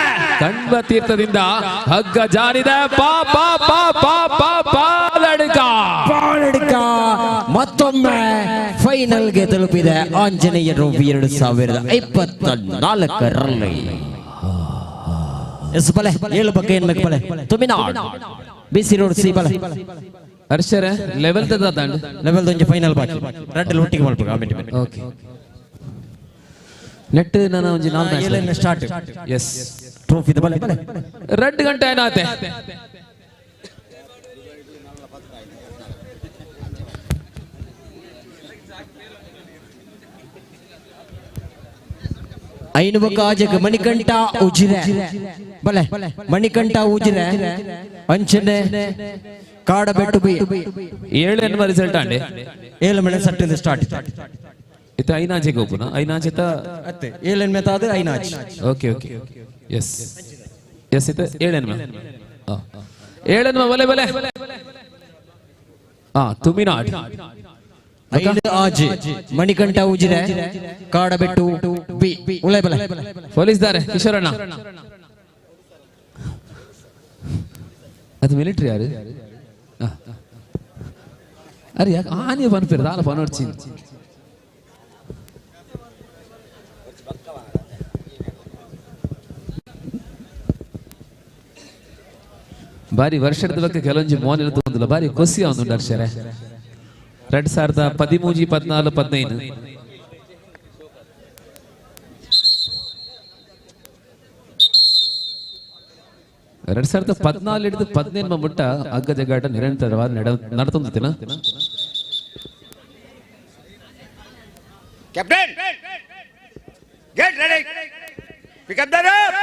ಕಣ್ವ ತೀರ್ಥದಿಂದ ಹಗ್ಗ ಜಾರಿದೆ. ಪಾ ಪಾ ಪಾ ಪಾ ಪಾ ಪಾಲಡ್ಕ ಪಾಲಡ್ಕ ಮತ್ತೊಮ್ಮೆ ಫೈನಲ್ಗೆ ತಲುಪಿದೆ ಆಂಜನೇಯ ಟ್ರೋಫಿ 2024ರಲ್ಲಿ. ಎಸ್ ಬಲೆ ಏಳು ಬಗ್ಗೆ ಏನ್ ಬೇಕು ಬಲೆ ತುಮಿನಾಡ್ ಬಿಸಿ ರೋಡ್ ಸಿ ಬಲೆ ಹರ್ಷರ ಲೆವೆಲ್ ದಂಡ ಲೆವೆಲ್ ದೊಂಜಿ ಫೈನಲ್ ಬಾಕಿ ರಡ್ಡಲ್ ಒಟ್ಟಿಗೆ ಮಲ್ಪುಗ ಆಮೇಲೆ ಓಕೆ ನೆಟ್ ನಾನು ಒಂಜಿ ನಾಲ್ ಏಳನೇ ಸ್ಟಾರ್ಟ್. ಎಸ್ ಟ್ರೋಫಿ ಬಲೆ ಬಲೆ ರಡ್ಡು ಗಂಟೆ ಏನಾತೆ ಐನುಬಕಾಜಕ್ ಮಣಿಕಂಠ ಉಜಿರೆ ಬಲೆ ಮಣಿಕಂಠ ಉಜಿರೆ ಅಂಚನೆ ಕಾಡಬೆಟ್ಟು ಬಿ ಏಳು ಎನ್ನುವ ರಿಸಲ್ಟ್ ಅಂಡೆ 7 ಮಣೆ ಸಟ್ಟಿಂದ ಸ್ಟಾರ್ಟ್ ಇತ್ತ ಐನಾಜೆಗೆ ಹೋಗುನ ಐನಾಜೆತ ಅತ್ತೆ 7 ಎನ್ಮೆತಾದ ಐನಾಜ್. ಓಕೆ ಓಕೆ ಎಸ್ ಎಸ್ ಇತ್ತ 7 ಎನ್ಮ 7 ಎನ್ಮ ಬಲೆ ಬಲೆ ಆ ತುಮಿನಾಡ್ 5 ಆಜಿ ಮಣಿಕಂಠ ಉಜಿರೆ ಕಾಡಬೆಟ್ಟು ಬಿ ಉಳೆ ಬಲೆ ಪೊಲೀಸ್ ದಾರೆ ಕಿಶೋರಣ್ಣ ಅದು ಮಿಲಿಟರಿ ಯಾರು ಅರೆ ಯಾಕೆ ಆನೆ ಪನ್ಪಿರ ದಾಲ ಪನೋಡ್ಚಿ ಬಾರಿ ವರ್ಷದ ಬಗ್ಗೆ ಕೆಲವೊಂಜಿ ಮೋನಿನ ತೋಂದಿಲ್ಲ ಬಾರಿ ಖುಷಿ ಅವನು ಹರ್ಷರೆ 2013 14 15 2014 ಹಿಡಿದು 15 ಮುಟ್ಟ ಹಗ್ಗ ಜಗ್ಗಾಟ ನಿರಂತರವಾಗಿ ನಡತೊಂದಿತ್ತಿನ. Captain, get ready. Pick up the rope.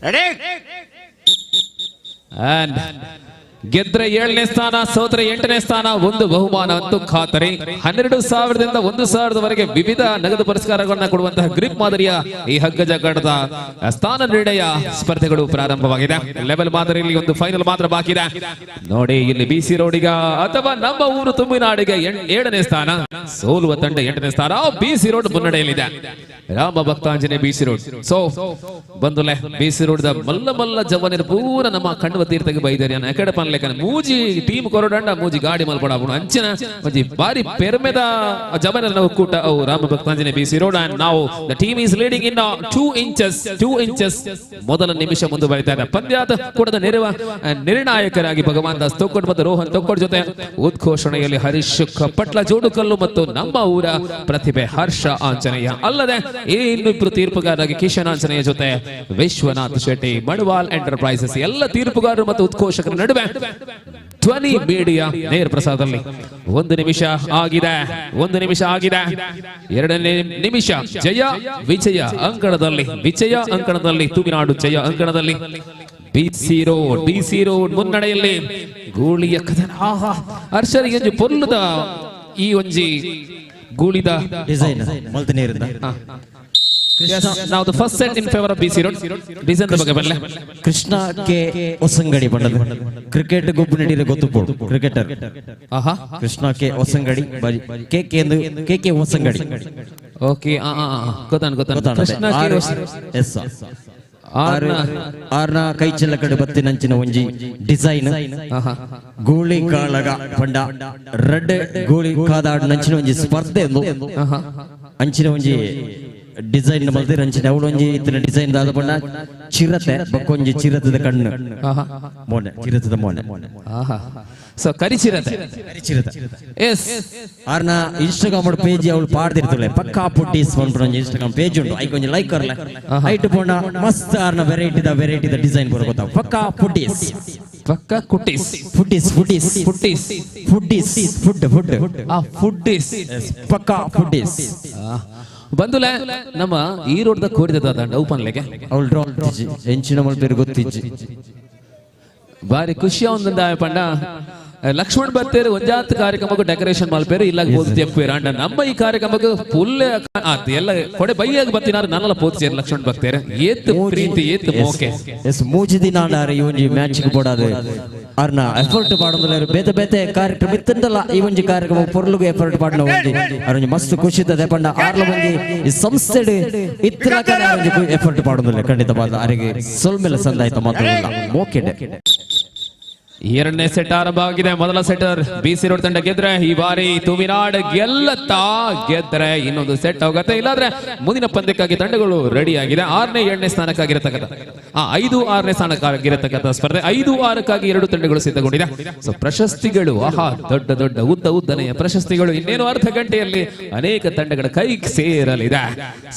Ready? And ಗೆದ್ರೆ 7ನೇ ಸ್ಥಾನ, ಸೋತ್ರೆ 8ನೇ ಸ್ಥಾನ, ಒಂದು ಬಹುಮಾನ ಅಂತೂ ಖಾತರಿ. 12,000ದಿಂದ 1,000ವರೆಗೆ ವಿವಿಧ ನಗದು ಪುರಸ್ಕಾರಗಳನ್ನ ಕೊಡುವಂತಹ ಗ್ರಿಪ್ ಮಾದರಿಯ ಈ ಹಗ್ಗ ಜಗ್ಗಾಟದ ಸ್ಥಾನ ನಿರ್ಣಯ ಸ್ಪರ್ಧೆಗಳು ಪ್ರಾರಂಭವಾಗಿದೆ. ಲೆವೆಲ್ ಮಾದರಿಯಲ್ಲಿ ಒಂದು ಫೈನಲ್ ಮಾತ್ರ ಬಾಕಿ ಇದೆ ನೋಡಿ. ಇಲ್ಲಿ ಬಿಸಿ ರೋಡಿಗ ಅಥವಾ ನಮ್ಮ ಊರು ತುಮಿನಾಡಿಗೆ 7ನೇ ಸ್ಥಾನ, ಸೋಲುವ ತಂಡ 8ನೇ ಸ್ಥಾನ. ಬಿಸಿ ರೋಡ್ ಮುನ್ನಡೆಯಲ್ಲಿದೆ. Rama Bhaktanjaneya BC road. So ಬಂದುಲೆ BC road ಮಲ್ಲ ಮಲ್ಲ ಜವನಿರು ಪೂರ ನಮ್ಮ ಕಣ್ವ ತೀರ್ಥಕ್ಕೆ ಬೈದಾರೆ. ಎಕಡೆ ಪನ್ಲೇಕನ ಮೂಜಿ ಟೀಮ್ ಕೊರಡಂಡ ಮೂಜಿ ಗಾಡಿ ಮಲ್ಪಡ ಅಂಚಿನ ಒಂಜಿ ಬಾರಿ ಪೆರ್ಮೆದ ಜವನರ ಒಕ್ಕೂಟ ಅವು Rama Bhaktanjaneya BC road. And ನಾವು the team is leading in 2 inches ಮೊದಲ ನಿಮಿಷ ಮುಂದುವರಿತಾ ಇದೆ. ಪಂದ್ಯದ ಕೂಟದ ನಿರ್ಣಾಯಕರಾಗಿ ಭಗವಾನ್ ದಾಸ್ ತೊಕ್ಕೊಡ್ ಮತ್ತು ರೋಹನ್ ತೊಕ್ಕೊಡ್ ಜೊತೆ ಉದ್ಘೋಷಣೆಯಲ್ಲಿ ಹರೀಶ್ ಪಟ್ಲ ಜೋಡುಕಲ್ಲು ಮತ್ತು ನಮ್ಮ ಊರ ಪ್ರತಿಭೆ ಹರ್ಷ ಆಂಜನೇಯ. ಅಲ್ಲದೆ ಈ ಇನ್ನಿಬ್ಬರು ತೀರ್ಪುಗಾರರಾಗಿ ಕಿಶನ್ ಆಂಜನೇಯ ಜೊತೆ ವಿಶ್ವನಾಥ್ ಶೆಟ್ಟಿ, ಮಣವಾಲ್ ಎಂಟರ್ಪ್ರೈಸಸ್ ಎಲ್ಲ ತೀರ್ಪುಗಾರರು ಮತ್ತು ಉದ್ಘೋಷಕರ ನಡುವೆ ಧ್ವನಿ ಮೀಡಿಯಾ ನೇರ ಪ್ರಸಾದದಲ್ಲಿ 1 ನಿಮಿಷ ಆಗಿದೆ, 1 ನಿಮಿಷ ಆಗಿದೆ. 2ನೇ ನಿಮಿಷ ಜಯ ವಿಜಯ ಅಂಕಣದಲ್ಲಿ, ವಿಜಯ ಅಂಕಣದಲ್ಲಿ ತುಮಿನಾಡು ಜಯ ಅಂಕಣದಲ್ಲಿ ಬಿಸಿ ರೋಡ್ ಮುನ್ನಡೆಯಲ್ಲಿ ಗೂಳಿಯ ಕದನ. ಆಹಾ, ಹರ್ಷರಿಗೆ ಒಂಜಿ ಪೊರ್ಲುದ ಈ ಒಂಜಿ ಗೂಳಿದ ಡಿಸೈನ್ ಮಲ್ತನೇರಿಂದ. ನಾವು the first set in favour of BC Road. Design ಬಗ್ಗೆ ಬರಲೆ. ಕೃಷ್ಣ ಕೆ ಹೊಸಂಗಡಿ ಬಣ್ಣದ ಕ್ರಿಕೆಟ್ ಗೊಬ್ಬು ನಡೀರೆ ಗೊತ್ತು ಕ್ರಿಕೆಟರ್. ಆಹಾ, Krishna K Hosangadi, K K ಎಂದು ಕೆ ಕೆ ಹೊಸಂಗಡಿ. ಓಕೆ, ಗೊತ್ತಾನ ಗೊತ್ತಾನ. ಕೃಷ್ಣ ಕೆ ಎಸ್ ಆರ್ನ ಕೈ ಚೆಲ್ಲ ಕಡೆ ಬತ್ತಿನಂಚಿನ ಒಂಜಿ ಡಿಸೈನ್ ಗೂಳಿ ಕಾಳಗ ಪಂಡ ರೆಡ್ ಗೂಳಿ ಕಾದಾಡ್ ನಂಚಿನ ಒಂಜಿ ಸ್ಪರ್ಧೆ ಅಂಚಿನ ಒಂಜಿ ಡಿಸೈನ್ ಮಲ್ದಿರ ಅಂಚಿನ ಅವಳು ಒಂಜಿ ಇತ್ತಿನ ಡಿಸೈನ್ ದಾದ ಪಂಡ ಚಿರತೆ ಬಕ್ಕೊಂಜಿ ಚಿರತದ ಕಣ್ಣು ಮೋನೆ, ಚಿರತದ ಮೋನೆ. ಸೊ ಕರಿಚಿರತೆ, ಕರಿಚಿರತೆ. ಎಸ್, ಆರ್ನ ಇನ್ಸ್ಟಾಗ್ರಾಮ್ ಪೇಜ್ ಅವಳು ಪಾಡ್ದಿರ್ತಳೆ ಪಕ್ಕಾ ಪುಟ್ಟೀಸ್ ಪನ್ಪುನ ಇನ್ಸ್ಟಾಗ್ರಾಮ್ ಪೇಜ್ ಉಂಟು. ಐಕ್ ಒಂಜಿ ಲೈಕ್ ಕೊರ್ಲೆ ಐಟ್ ಪೋಂಡ ಮಸ್ತ್ ಆರ್ನ ವೆರೈಟಿದ ಡಿಸೈನ್ ಬರ ಗೊತ್ತಾವ. ಪಕ್ಕಾ ಪುಟ್ಟೀಸ್, ಪಕ್ಕಾ ಕುಟ್ಟೀಸ್, ಫುಡ್ಡೀಸ್ ಫುಡ್ಡೀಸ್ ಫುಡ್ಡೀಸ್ ಫುಡ್ಡೀಸ್ ಫುಡ್ ಫುಡ್ ಆ ಫುಡ್ಡೀಸ್ ಪಕ್ಕಾ ಫುಡ್ಡೀಸ್. ಬಂದುಲೆ ನಮ್ಮ ಈ ರೋಡ್ the ಕೋರಿದ ದಾದಂಡ ಓಪನ್ಲೆಗೆ ಅವಳು ಡ್ರಾಪ್ ಎಂಚಿನ ಮಲ್ಪೇರು ಗೊತ್ತಿಜ್ಜಿ. ಬಾರಿ ಖುಷಿಯ ಒಂದೊಂದು ಪಂಡ ಲಕ್ಷ್ಮಣ್ ಬತ್ತೇರು ಒಂಜಾತ್ ಕಾರ್ಯಕ್ರಮಕ್ಕೂ ಡೆಕೋರೇಷನ್ ಮಲ್ಪೇರು ಇಲ್ಲ ಬೋದ್ ಎಂಪೇರು ಅಂಡ ನಮ್ಮ ಈ ಕಾರ್ಯಕ್ರಮಕ್ಕೆ ಫುಲ್ ಆತು ಎಲ್ಲ ಕೊಡೆ ಬೈಯಾಗ ಬತ್ತಿನಾರು ನನ್ನೆಲ್ಲ ಪೋತ್ಸೇರು ಲಕ್ಷ್ಮಣ್ ಬತ್ತೇರು ಏತ್ ಪ್ರೀತಿ ಏತ್ ಮೋಕೆ. ಎಸ್, ಮೂಜಿ ದಿನ ಆಡಾರೆ ಈ ಒಂಜಿ ಮ್ಯಾಚ್ ಬೋಡಾದ ಅರ್ನ ಎಫರ್ಟ್ ಪಾಡೊಂದುಲ್ಲೆರ್ ಬೇತೆ ಬೇತೆ ಕಾರ್ಯಕ್ರಮ ಇತ್ತಂದಲ್ಲ ಈ ಒಂಜಿ ಕಾರ್ಯಕ್ರಮ ಪೊರ್ಲುಗು ಎಫರ್ಟ್ ಪಾಡನ ಒಂಜಿ ಅರೊಂಜಿ ಮಸ್ತ್ ಖುಷಿ ಇದ್ದದೆ ಪಂಡ ಆರ್ಲ ಒಂಜಿ ಈ ಸಂಸ್ಥೆಡ್ ಇತ್ತಲಕ ಒಂಜಿ ಎಫರ್ಟ್ ಪಾಡೊಂದುಲ್ಲೆ ಖಂಡಿತವಾದ ಅರೆಗೆ ಸೊಲ್ಮೆಲ ಸಂದಾಯ್ತ ಮಾತ್ರ ಮೋಕೆಡ್. ಎರಡನೇ ಸೆಟ್ ಆರಂಭ ಆಗಿದೆ. ಮೊದಲ ಸೆಟ್ ಬಿಸಿ ರೋಡ್ ತಂಡ ಗೆದ್ರೆ ಈ ಬಾರಿ ತುಮಿನಾಡ್ ಗೆಲ್ಲತ್ತಾ, ಗೆದ್ರೆ ಇನ್ನೊಂದು ಸೆಟ್ ಹೋಗುತ್ತೆ, ಇಲ್ಲಾಂದ್ರೆ ಮುಂದಿನ ಪಂದ್ಯಕ್ಕಾಗಿ ತಂಡಗಳು ರೆಡಿ ಆಗಿದೆ. 6ನೇ 7ನೇ ಸ್ಥಾನಕ್ಕಾಗಿರತಕ್ಕಂಥ 5 6ನೇ ಸ್ಥಾನಕ್ಕಾಗಿರತಕ್ಕಂಥ ಸ್ಪರ್ಧೆ 5 6ಕ್ಕಾಗಿ ಎರಡು ತಂಡಗಳು ಸಿದ್ಧಗೊಂಡಿದೆ. ಸೊ ಪ್ರಶಸ್ತಿಗಳು ಆಹಾ ದೊಡ್ಡ ದೊಡ್ಡ ಉದ್ದ ಉದ್ದನೆಯ ಪ್ರಶಸ್ತಿಗಳು ಇನ್ನೇನು ಅರ್ಧ ಗಂಟೆಯಲ್ಲಿ ಅನೇಕ ತಂಡಗಳ ಕೈ ಸೇರಲಿದೆ.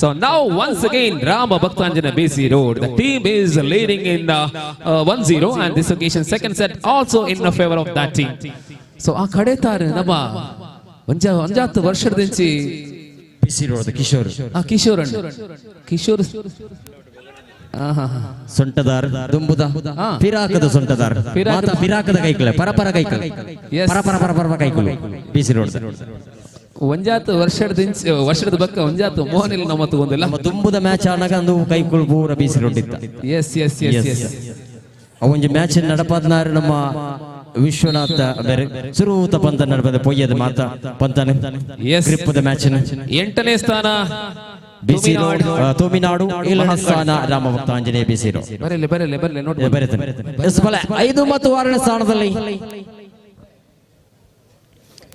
ಸೊ ನಾವು once again Rama Bhaktanjana BC Road, the team is leading in 1-0 and this occasion second set also in the favor of that team. So ಆ ಕಡೆ ತಾರೆ ನಮ್ಮ ಒಂಜಾತ್ ವರ್ಷದಿಂಚಿ ಬಿಸಿ ರೋಡ್ ಕಿಶೋರ್, ಆ ಕಿಶೋರ್ ಅಣ್ಣ, ಕಿಶೋರ್ ಸೊಂಟದಾರ್ ದುಂಬುದ ಪಿರಾಕದ ಸೊಂಟದಾರ್ ಮಾತ ಪಿರಾಕದ ಕೈಕುಲೆ ಪರಪರ ಕೈಕುಲೆ ಪರಪರ ಪರಪರ ಕೈಕುಲೆ ಬಿಸಿ ರೋಡ್ ಒಂಜಾತ್ ವರ್ಷದಿಂಚಿ ವರ್ಷದ ಬಕ್ಕ ಒಂಜಾತ್ ಮೋಹನ್ ಇಲ್ಲ ನಮ್ಮ ಒಂದಿಲ್ಲ ದುಂಬುದ ಮ್ಯಾಚ್ ಆನಾಗ ಅಂದು ಕೈಕುಲು ಪೂರ ಬಿಸಿ ರೋಡ್ ಇತ್ತ. ಎಸ್ ಎಸ್ ಎಸ್ ಎಸ್, ಅವೊಂಜಿ ಮ್ಯಾಚ್ ನಡಪಾದ್ನಾರು ನಮ್ಮ ವಿಶ್ವನಾಥ ಬೇರೆ ಸುರೂತ ಪಂತ ನಡಪದ ಪೊಯ್ಯದ ಮಾತ ಪಂತನೆ ಗ್ರಿಪ್ಪದ ಮ್ಯಾಚ್. 8ನೇ ಸ್ಥಾನ ಬಿಸಿ ರೋಡ್ ತಮಿಳುನಾಡು, 7ನೇ ಸ್ಥಾನ ರಾಮಭಕ್ತ ಆಂಜನೇಯ ಬಿಸಿ ರೋಡ್. ಬರಲಿ ಬರಲಿ ಬರಲಿ ನೋಡಿ ಬರೀತಾನೆ. 5 ಮತ್ತು 6ನೇ ಸ್ಥಾನದಲ್ಲಿ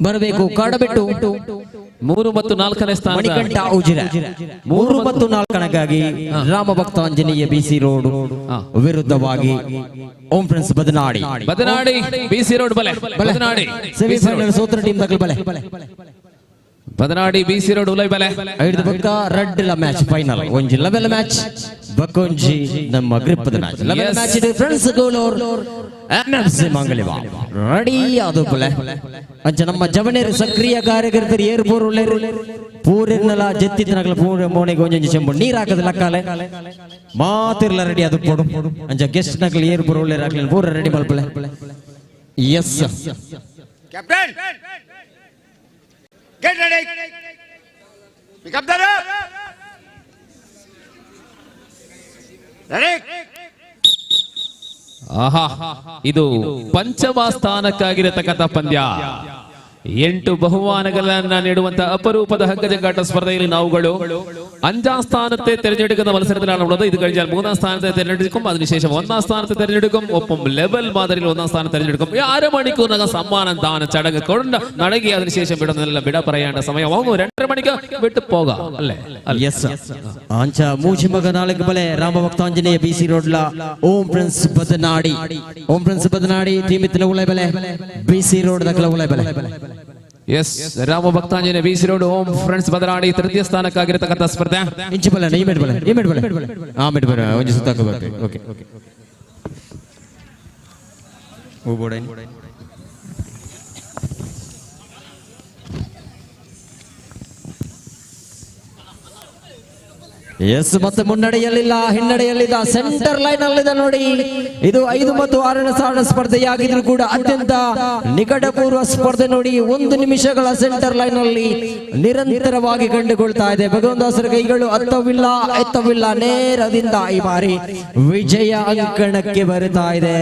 ಬರಬೇಕು ಕಾಡಬೆಟ್ಟು. 3 ಮತ್ತು 4ನೇ ಸ್ಥಾನ ಮಣಿಕಂಠ ಉಜಿರೆ. 3 ಮತ್ತು 4ನೇಗಾಗಿ ರಾಮಭಕ್ತ ಆಂಜನೇಯ ಬಿಸಿ ರೋಡ್ ವಿರುದ್ಧವಾಗಿ Om Friends Badanadi. Badanadi BC Road ಬಲೆ, ಬದನಾಡಿ ಸೆಮಿಫೈನಲ್ ಸೋತ್ರ ಟೀಮ್ ದಕಲ್ ಬಲೆ, ಬದನಾಡಿ ಬಿಸಿ ರೋಡ್ ಉಲೈ ಬಲೆ. ಐದು ಬಕ್ಕ ರೆಡ್ ಲ ಮ್ಯಾಚ್ ಫೈನಲ್ ಒಂಜಿ ಲೆವೆಲ್ ಮ್ಯಾಚ್ ಬಕ್ಕೊಂಜಿ ನಮ್ಮ ಗ್ರಿಪ್ಪದ ಮ್ಯಾಚ್ ಲೆವೆಲ್ ಮ್ಯಾಚ್ ಇದೆ ಫ್ರೆಂಡ್ಸ್ ಗೋಲೋರ್ ಎಂಎಫ್ಸಿ ಮಂಗಲಿವಾ ರೆಡಿ ಅದು ಬಲೆ. ಅಂಚ ನಮ್ಮ ಜವನೇರು ಸಕ್ರಿಯ ಕಾರ್ಯಕರ್ತರು ಏರ್ ಪೂರ್ ಉಳ್ಳೇರು ಪೂರಿರ್ನಲ ಜೆತ್ತಿತ್ತನಗಲ ಪೂರ ಮೋನೆಗೆ ಒಂಜೊಂಜಿ ಚೆಂಬು ನೀರು ಹಾಕದ ಲಕ್ಕಾಲೆ ಮಾತಿರ್ಲ ರೆಡಿ ಅದು ಪೊಡು. ಅಂಚ ಗೆಸ್ಟ್ ನಗಲ ಏರ್ ಪೂರ್ ಉಳ್ಳೇರು ಹಾಕ್ಲಿ ಪೂರ ready ಮಲ್ಪಲೆ. Yes captain, get ready, pick up the rope, ready. ಆಹಾ, ಇದು ಪಂಚಮ ಸ್ಥಾನಕ್ಕಾಗಿರತಕ್ಕಂಥ ಪಂದ್ಯ. 8 ಬಹುಮಾನಗಳನ್ನ ನೀಡುವಂತಹ ಅಪರೂಪದ ಹಗ್ಗಜಗ್ಗಾಟ ಸ್ಪರ್ಧೆಯಲ್ಲಿ ನಾವುಗಳು 5ാം സ്ഥാനത്തെ തെരഞ്ഞെടുക്കുന്ന മത്സരത്തിലാണുള്ളത്. ഇത് കഴിഞ്ഞാൽ 3ാം സ്ഥാനത്തെ തെരഞ്ഞെടുക്കും, അതിനുശേഷം 1ാം സ്ഥാനത്തെ തെരഞ്ഞെടുക്കും, ഒപ്പം ലെവൽ മാതിരിയിൽ 1ാം സ്ഥാനം തെരഞ്ഞെടുക്കും. അരമണിക്കൂറിനകം സമ്മാനം ദാന ചടങ്ങ് കൊണ്ട് നടക്കി അതിനുശേഷം വിടുന്നില്ല, വിട പറയേണ്ട സമയമാകുന്നു. 2:30 മണിക്ക് വിട്ടു പോകാം അല്ലേ? രാമഭക്താഞ്ജനേയ ബി സി റോഡില ഓം പ്രിൻസ് ബദനാടി, ഓം പ്രിൻസ് ബദനാടി ടീമിത്തിലെ ഉളയബലെ ബി സി റോഡ് ദക്കല ഉളയബലെ. S, Ramabhaktanjaneya B C Road Om Friends Badanadi ತೃತೀಯ ಸ್ಥಾನಕ್ಕಾಗಿರತಕ್ಕಂಥ ಸ್ಪರ್ಧೆ. ಇಂಚು ಬಲೆ ಈ ಮೇಡ್ ಬಲೆ ಈ ಮೇಡ್ ಬಲೆ ಆ ಮೇಡ್ ಬಲೆ ಒಂಜಿ ಸುತ್ತಾಕ ಬರ್ತೆ. ಓಕೆ ಓ ಬೋಡೈನ್ ಎಸ್, ಮತ್ತೆ ಮುನ್ನಡೆಯಲ್ಲಿಲ್ಲ, ಹಿನ್ನಡೆಯಲ್ಲಿದ್ದ, ಸೆಂಟರ್ ಲೈನ್ ಅಲ್ಲಿದೆ ನೋಡಿ. ಇದು 5 ಮತ್ತು 6ನೇ ಸ್ಥಾನ ಸ್ಪರ್ಧೆಯಾಗಿದ್ರು ಕೂಡ ಅತ್ಯಂತ ನಿಕಟಪೂರ್ವ ಸ್ಪರ್ಧೆ ನೋಡಿ. 1 ನಿಮಿಷಗಳ ಸೆಂಟರ್ ಲೈನ್ ಅಲ್ಲಿ ನಿರಂತರವಾಗಿ ಕಂಡುಕೊಳ್ತಾ ಇದೆ. ಭಗವಂತದಾಸರ ಕೈಗಳು ಅತ್ತವಿಲ್ಲ ಎತ್ತವಿಲ್ಲ, ನೇರದಿಂದ ಈ ಬಾರಿ ವಿಜಯ ಅಂಕಣಕ್ಕೆ ಬರುತ್ತಾ ಇದೆ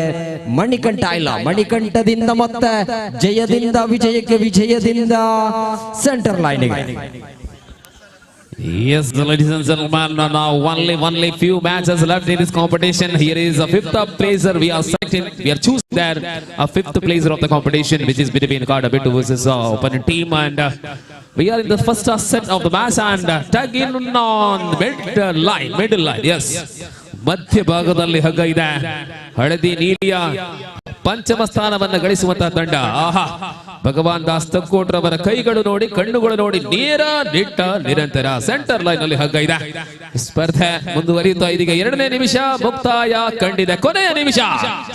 ಮಣಿಕಂಠ. ಇಲ್ಲ, ಮಣಿಕಂಠದಿಂದ ಮತ್ತೆ ಜಯದಿಂದ ವಿಜಯಕ್ಕೆ, ವಿಜಯದಿಂದ ಸೆಂಟರ್ ಲೈನ್ಗೆ. Yes, ladies and gentlemen, now only few matches left in this competition. Here is a fifth placer. We are selecting, we are choosing there a fifth placer of the competition, which is between Kadabettu versus opponent team, and we are in the first set of the match and tag in on middle line, middle line. Yes, ಮಧ್ಯಭಾಗದಲ್ಲಿ ಹಗ್ಗ ಇದೆ. ಹಳದಿ ನೀಲಿಯ ಪಂಚಮ ಸ್ಥಾನವನ್ನು ಗಳಿಸುವಂತಹ ತಂಡ. ಆಹಾ, ಭಗವಾನ್ ದಾಸ್ ತಕ್ಕೋಟ್ರವರ ಕೈಗಳು ನೋಡಿ, ಕಣ್ಣುಗಳು ನೋಡಿ, ನೇರ ನಿಟ್ಟ ನಿರಂತರ ಸೆಂಟರ್ ಲೈನ್ ಅಲ್ಲಿ ಹಗ್ಗ ಇದೆ. ಸ್ಪರ್ಧೆ ಮುಂದುವರಿಯುತ್ತಾ ಇದೀಗ 2ನೇ ನಿಮಿಷ ಮುಕ್ತಾಯ ಕಂಡಿದೆ. ಕೊನೆಯ ನಿಮಿಷ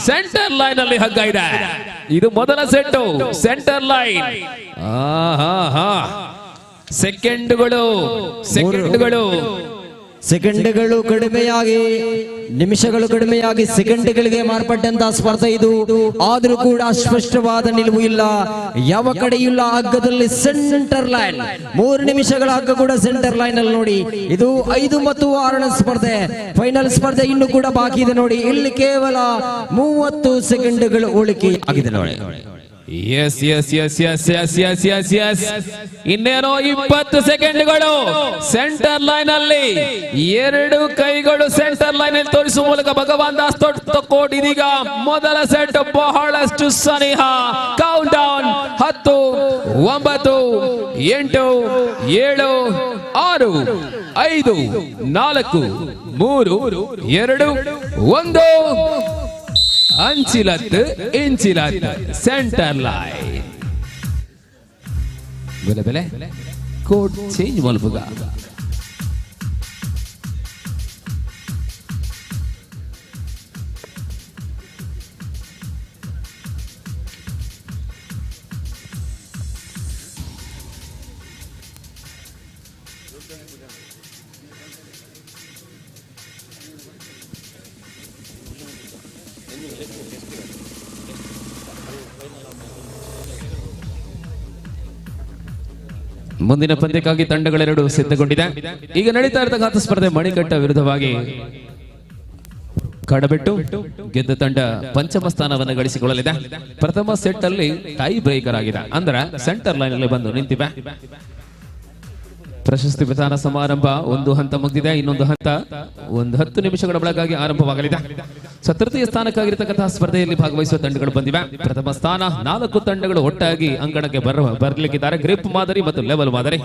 ಸೆಂಟರ್ ಲೈನ್ ಅಲ್ಲಿ ಹಗ್ಗ ಇದೆ. ಇದು ಮೊದಲ ಸೆಟ್ಟು, ಸೆಂಟರ್ ಲೈನ್. ಆಹಾ ಹಾ, ಸೆಕೆಂಡ್ಗಳು ಸೆಕೆಂಡ್ಗಳು ಸೆಕೆಂಡ್ಗಳು ಕಡಿಮೆಯಾಗಿ, ನಿಮಿಷಗಳು ಕಡಿಮೆಯಾಗಿ ಸೆಕೆಂಡ್ಗಳಿಗೆ ಮಾರ್ಪಟ್ಟಂತಹ ಸ್ಪರ್ಧೆ ಇದು. ಆದ್ರೂ ಕೂಡ ಸ್ಪಷ್ಟವಾದ ನಿಲುವು ಇಲ್ಲ, ಯಾವ ಕಡೆಯಿಲ್ಲ. ಹಗ್ಗದಲ್ಲಿ ಸೆಂಟರ್ ಲೈನ್, 3 ನಿಮಿಷಗಳ ಹಗ್ಗ ಕೂಡ ಸೆಂಟರ್ ಲೈನ್ ಅಲ್ಲಿ ನೋಡಿ. ಇದು 5 ಮತ್ತು 6ನೇ ಸ್ಪರ್ಧೆ, ಫೈನಲ್ ಸ್ಪರ್ಧೆ ಇನ್ನು ಕೂಡ ಬಾಕಿ ಇದೆ ನೋಡಿ. ಇಲ್ಲಿ ಕೇವಲ 30 ಸೆಕೆಂಡ್ಗಳು ಉಳಿಕೆ ಆಗಿದೆ ನೋಡಿ. Yes yes yes yes yes yes yes yes, ಇನ್ನೇನೋ 20 ಸೆಕೆಂಡ್ಗಳು. ಸೆಂಟರ್ ಲೈನ್ ಅಲ್ಲಿ 2 ಕೈಗಳು ಸೆಂಟರ್ ಲೈನ್ ಅಲ್ಲಿ ತೋರಿಸುವ ಮೂಲಕ ಭಗವಾನ್ ದಾಸ್ ತಕ್ಕೋಟ್ ಇದೀಗ ಮೊದಲ ಸೆಟ್ ಬಹಳಷ್ಟು ಸನಿಹ. Count down 10, 9, 8, 7, 6, 5, 4, 3, 2, 1. ಅಂಚಿಲತ್ತು ಇಂಚಿಲತ್ತು centre line. ಬೆಲೆ ಬೆಲೆ ಕೋಡ್ ಚೇಂಜ್ ಮಲ್ಪುಗ. ಮುಂದಿನ ಪಂದ್ಯಕ್ಕಾಗಿ ತಂಡಗಳೆರಡು ಸಿದ್ಧಗೊಂಡಿದೆ. ಈಗ ನಡೀತಾ ಇರತಕ್ಕಂಥ ಸ್ಪರ್ಧೆ ಮಣಿಕಟ್ಟ ವಿರುದ್ಧವಾಗಿ ಕಡಬೆಟ್ಟು. ಗೆದ್ದ ತಂಡ ಪಂಚಮ ಸ್ಥಾನವನ್ನು ಗಳಿಸಿಕೊಳ್ಳಲಿದೆ. ಪ್ರಥಮ ಸೆಟ್ ಅಲ್ಲಿ ಟೈ ಬ್ರೇಕರ್ ಆಗಿದೆ, ಅಂದ್ರೆ ಸೆಂಟರ್ ಲೈನ್ ಅಲ್ಲಿ ಬಂದು ನಿಂತಿವೆ. ಪ್ರಶಸ್ತಿ ಪ್ರದಾನ ಸಮಾರಂಭ ಒಂದು ಹಂತ ಮುಗಿದಿದೆ, ಇನ್ನೊಂದು ಹಂತ ಒಂದು 10 ನಿಮಿಷಗಳ ಒಳಗಾಗಿ ಆರಂಭವಾಗಲಿದೆ. ಸೊ ತೃತೀಯ ಸ್ಥಾನಕ್ಕಾಗಿರ್ತಕ್ಕಂತಹ ಸ್ಪರ್ಧೆಯಲ್ಲಿ ಭಾಗವಹಿಸುವ ತಂಡಗಳು ಬಂದಿವೆ. ಪ್ರಥಮ ಸ್ಥಾನ 4 ತಂಡಗಳು ಒಟ್ಟಾಗಿ ಅಂಗಣಕ್ಕೆ ಬರಲಿಕ್ಕಿದ್ದಾರೆ. ಗ್ರಿಪ್ ಮಾದರಿ ಮತ್ತು ಲೆವೆಲ್ ಮಾದರಿ.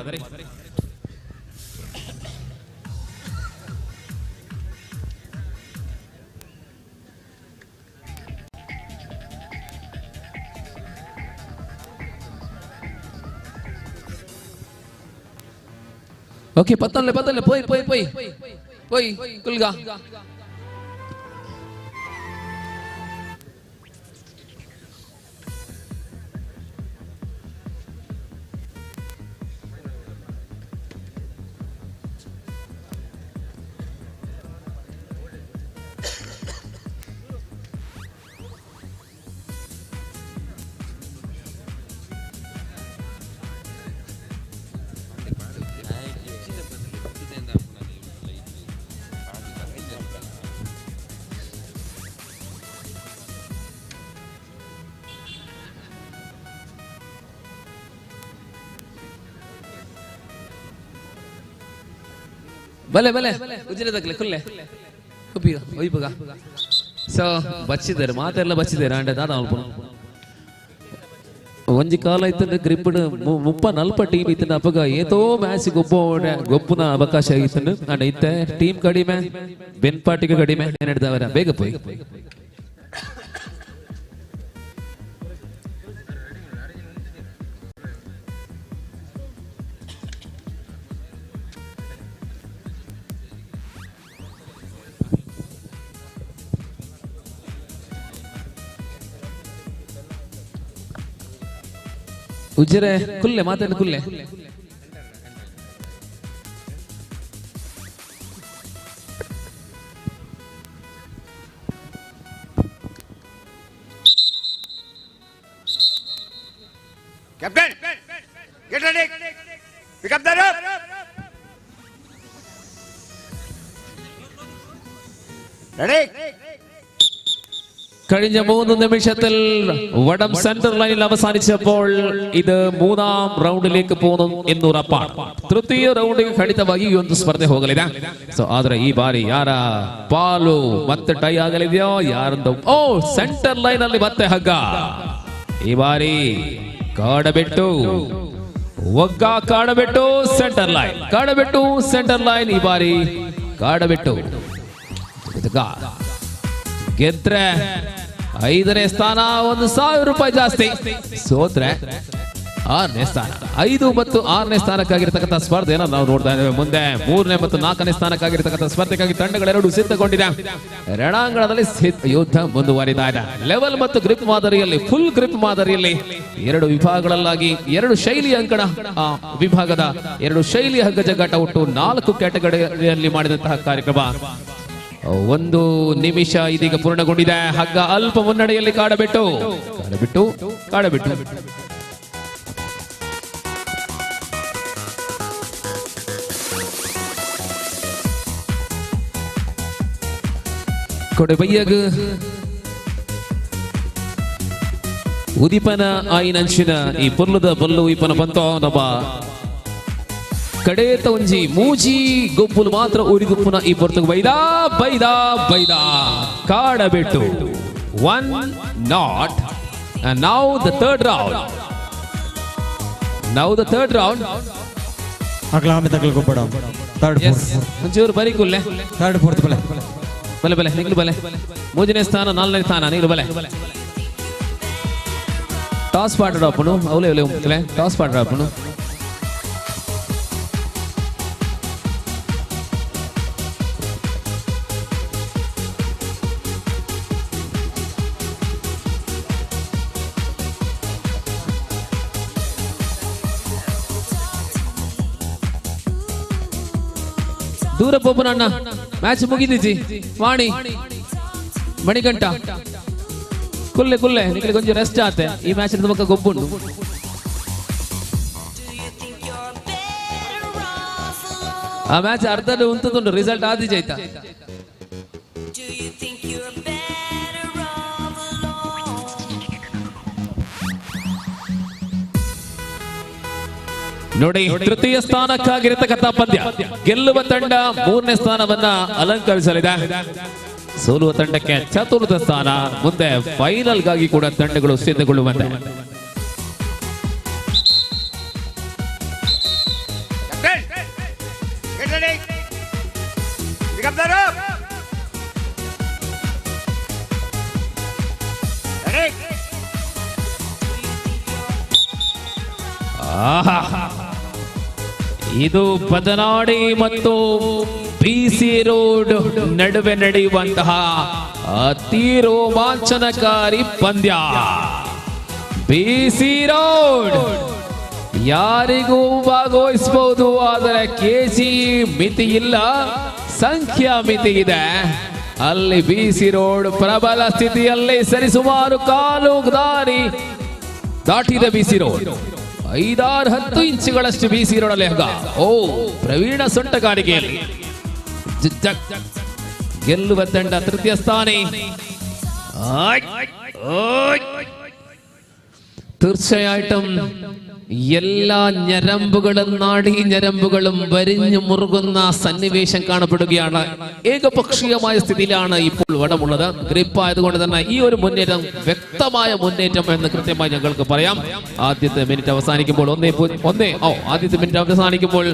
ಓಕೆ, ಪತ್ತನ್ಲೆ ಪತ್ತನ್ಲೆ ಪೋಯ್ ಪೋಯ್ ಪೋಯ್ ಪೋಯ್ ಕುಲ್ಗಾ. ಬಲೆ ಬಲೆ ಉಜ್ಜಿನ ಕುಲ್ಲೆ ಕುಪ್ಪಿಗ ಒಯ್ಪುಗ. ಸೊ ಬಚ್ಚಿದ್ದಾರೆ, ಮಾತೆಲ್ಲ ಬಚ್ಚಿದ್ದಾರೆ. ಅಂಡೆ ದಾದ ಅಲ್ಪ ಒಂಜಿ ಕಾಲ ಇತ್ತಂದ್ರೆ ಗ್ರಿಪ್ 30-40 ಟೀಮ್ ಇತ್ತಂದ್ರೆ ಅಪ್ಪಗ ಏತೋ ಮ್ಯಾಚ್ ಗೊಬ್ಬ ಗೊಬ್ಬನ ಅವಕಾಶ ಆಗಿತ್ತು. ಅಂಡ್ ಇತ್ತೆ ಟೀಮ್ ಕಡಿಮೆ, ಬೆನ್ಪಾಟಿಗೆ ಕಡಿಮೆ, ಏನಿಡ್ದವರ ಬೇಗ ಪೋಯ್. ಉಜ್ಜರೆ ಕುಲ್ಲೆ ಮಾತಾಡ ಕುಲ್ಲೆ. Captain, get ready. Pick up the rope. Ready? കഴിഞ്ഞ 3 നിമിഷത്തിൽ വടം സെന്റർ ലൈനിൽ അവസാനിച്ചപ്പോൾ ഇത് മൂന്നാം ರೌಂಡ್ലേക്ക് പോകുന്നു എന്നുറപ്പാണ്. ತೃತೀಯ ರೌಂಡಿಗೆ ಖಂಡಿತವಾಗಿ ಈ ಒಂದು ಸ್ಪರ್ಧೆ ಹೋಗಲಿದೆ. ಸೊ ಆದ್ರೆ ಈ ಬಾರಿ ಯಾರ ಪಾಲು ಮತ್ತೆ ಟೈ ಆಗಲಿದೆಯೋ ಯಾರಂದು ಓ ಸೆಂಟರ್ ಲೈನ್ ಅಲ್ಲಿ ಮತ್ತೆ ಹಗ್ಗ. ಈ ಬಾರಿ ಕಾಡಬೆಟ್ಟು ಒಗ್ಗ, Kadabettu centre line, Kadabettu centre line. ಈ ಬಾರಿ ಕಾಡಬೆಟ್ಟು ಗೆದ್ರೆ 5ನೇ ಸ್ಥಾನ, 1,000 ರೂಪಾಯಿ ಜಾಸ್ತಿ. ಸೋತ್ರೆ 6ನೇ ಸ್ಥಾನ. 5 ಮತ್ತು 6ನೇ ಸ್ಥಾನಕ್ಕಾಗಿರ್ತಕ್ಕಂಥ ಸ್ಪರ್ಧೆಯನ್ನು ನಾವು ನೋಡ್ತಾ ಇದ್ದೇವೆ. ಮುಂದೆ 3ನೇ ಮತ್ತು 4ನೇ ಸ್ಥಾನಕ್ಕಾಗಿರ್ತಕ್ಕಂಥ ಸ್ಪರ್ಧೆಗಾಗಿ ತಂಡಗಳೆರಡು ಸಿದ್ಧಗೊಂಡಿದೆ. ರಣಾಂಗಣದಲ್ಲಿ ಯುದ್ಧ ಮುಂದುವರಿತಾ ಇದೆ. ಲೆವೆಲ್ ಮತ್ತು ಗ್ರಿಪ್ ಮಾದರಿಯಲ್ಲಿ, ಫುಲ್ ಗ್ರಿಪ್ ಮಾದರಿಯಲ್ಲಿ 2 ವಿಭಾಗಗಳಲ್ಲಾಗಿ 2 ಶೈಲಿ ಅಂಕಣ ವಿಭಾಗದ 2 ಶೈಲಿ ಹಗ್ಗ ಜಗ್ಗಾಟ ಒಟ್ಟು 4 ಕ್ಯಾಟಗರಿಯಲ್ಲಿ ಮಾಡಿದಂತಹ ಕಾರ್ಯಕ್ರಮ. 1 ನಿಮಿಷ ಇದೀಗ ಪೂರ್ಣಗೊಂಡಿದೆ. ಹಗ್ಗ ಅಲ್ಪ ಮುನ್ನಡೆಯಲ್ಲಿ ಕಾಡಬೆಟ್ಟು, ಕಾಡಬೆಟ್ಟು, ಕಾಡಬೆಟ್ಟು. ಕೊಡೆಬಯ್ಯಗ ಉದಿಪನ ಆಯಿನಂಚಿನ ಈ ಪೊರ್ಲುದ ಬೊಲ್ಲು ಉಯಿಪನ ಬಂತೋ ನಮ್ಮ ಕಡೇತ ಒಂಜಿ ಮೂಜಿ ಗೊಬ್ಬುಲು ಮಾತ್ರ ಊರಿಗುಪ್ಪುನ ಈ ಪೊರ್ತುಗು Baida Baida Baida Kadabettu. 1 not. And now the third round. Now the third round. ಅಗ್ಲಾಮಿ ತಗಲ್ ಗೊಬ್ಬಡ. Third fourth. ಒಂಚೂರು ಬರಿ ಕುಲ್ಲೆ. ಥರ್ಡ್ ಫೋರ್ತ್ ಬಲೆ. ಬಲೆ ಬಲೆ ನಿಗ್ಲು ಬಲೆ. ಮೂರನೇ ಸ್ಥಾನ 4ನೇ ಸ್ಥಾನ ನಿಗ್ಲು ಬಲೆ. ಟಾಸ್ ಪಾಡ್ರಪ್ಪನು ಅವಲೇ ಅವಲೇ ಉಂಟಲೆ ಟಾಸ್ ಪಾಡ್ರಪ್ಪನು. ದೂರ ಪೋಪನಣ್ಣ ಮ್ಯಾಚ್ ಮುಗಿದಿಜಿ. ವಾಣಿ ಮಣಿಗಂಟ ಕುಲ್ಲೆ ಕುಲ್ಲೆ ನಿಮಗೆ ಕೊಂಚ ರೆಸ್ಟ್ ಆತೆ. ಈ ಮ್ಯಾಚ್ ಬೊಕ್ಕ ಗೊಬ್ಬುಂಡು. ಆ ಮ್ಯಾಚ್ ಅರ್ಧದ ಉಂಟುಂಟು ರಿಸಲ್ಟ್ ಆದಿಜ ಆಯ್ತಾ. ನೋಡಿ, ತೃತೀಯ ಸ್ಥಾನಕ್ಕಾಗಿರತಕ್ಕಂಥ ಪಂದ್ಯ. ಗೆಲ್ಲುವ ತಂಡ 3ನೇ ಸ್ಥಾನವನ್ನ ಅಲಂಕರಿಸಲಿದೆ. ಸೋಲುವ ತಂಡಕ್ಕೆ ಚತುರ್ಥ ಸ್ಥಾನ. ಮುಂದೆ ಫೈನಲ್ಗಾಗಿ ಕೂಡ ತಂಡಗಳು ಸಿದ್ಧಗೊಳ್ಳುವಂತೆ. ಇದು ಬದನಾಡಿ ಮತ್ತು ಬಿಸಿ ರೋಡ್ ನಡುವೆ ನಡೆಯುವಂತಹ ಅತಿ ರೋಮಾಂಚನಕಾರಿ ಪಂದ್ಯ. ಬಿಸಿ ರೋಡ್ ಯಾರಿಗೂ ಭಾಗವಹಿಸಬಹುದು, ಆದರೆ ಕೆಜಿ ಮಿತಿ ಇಲ್ಲ, ಸಂಖ್ಯಾ ಮಿತಿ ಇದೆ. ಅಲ್ಲಿ ಬಿಸಿ ರೋಡ್ ಪ್ರಬಲ ಸ್ಥಿತಿಯಲ್ಲಿ ಸರಿಸುಮಾರು ಕಾಲು ದಾರಿ ದಾಟಿದ ಬಿಸಿ ರೋಡ್. 5-6 ಇಂಚುಗಳಷ್ಟು ಬಿಸಿ ರೋಡಲ್ಲಿ ಹಗ್ಗ. ಓ ಪ್ರವೀಣ ಸೊಂಟಗಾರಿಕೆಯಲ್ಲಿ ಗೆಲ್ಲುವ ತಂಡ ತೃತೀಯ ಸ್ಥಾನ. തീർച്ചയായിട്ടും എല്ലാ ഞരമ്പുകളും നാഡീ ഞരമ്പുകളും വരിഞ്ഞു മുറുകുന്ന സന്നിവേശം കാണപ്പെടുകയാണ്. ഏകപക്ഷീയമായ സ്ഥിതിയിലാണ് ഇപ്പോൾ വടമുള്ളത്. ഗ്രിപ്പ് ആയതുകൊണ്ട് തന്നെ ഈ ഒരു മുന്നേറ്റം വ്യക്തമായ മുന്നേറ്റം എന്ന് കൃത്യമായി ഞങ്ങൾക്ക് പറയാം. ആദ്യത്തെ മിനിറ്റ് അവസാനിക്കുമ്പോൾ ആദ്യത്തെ മിനിറ്റ് അവസാനിക്കുമ്പോൾ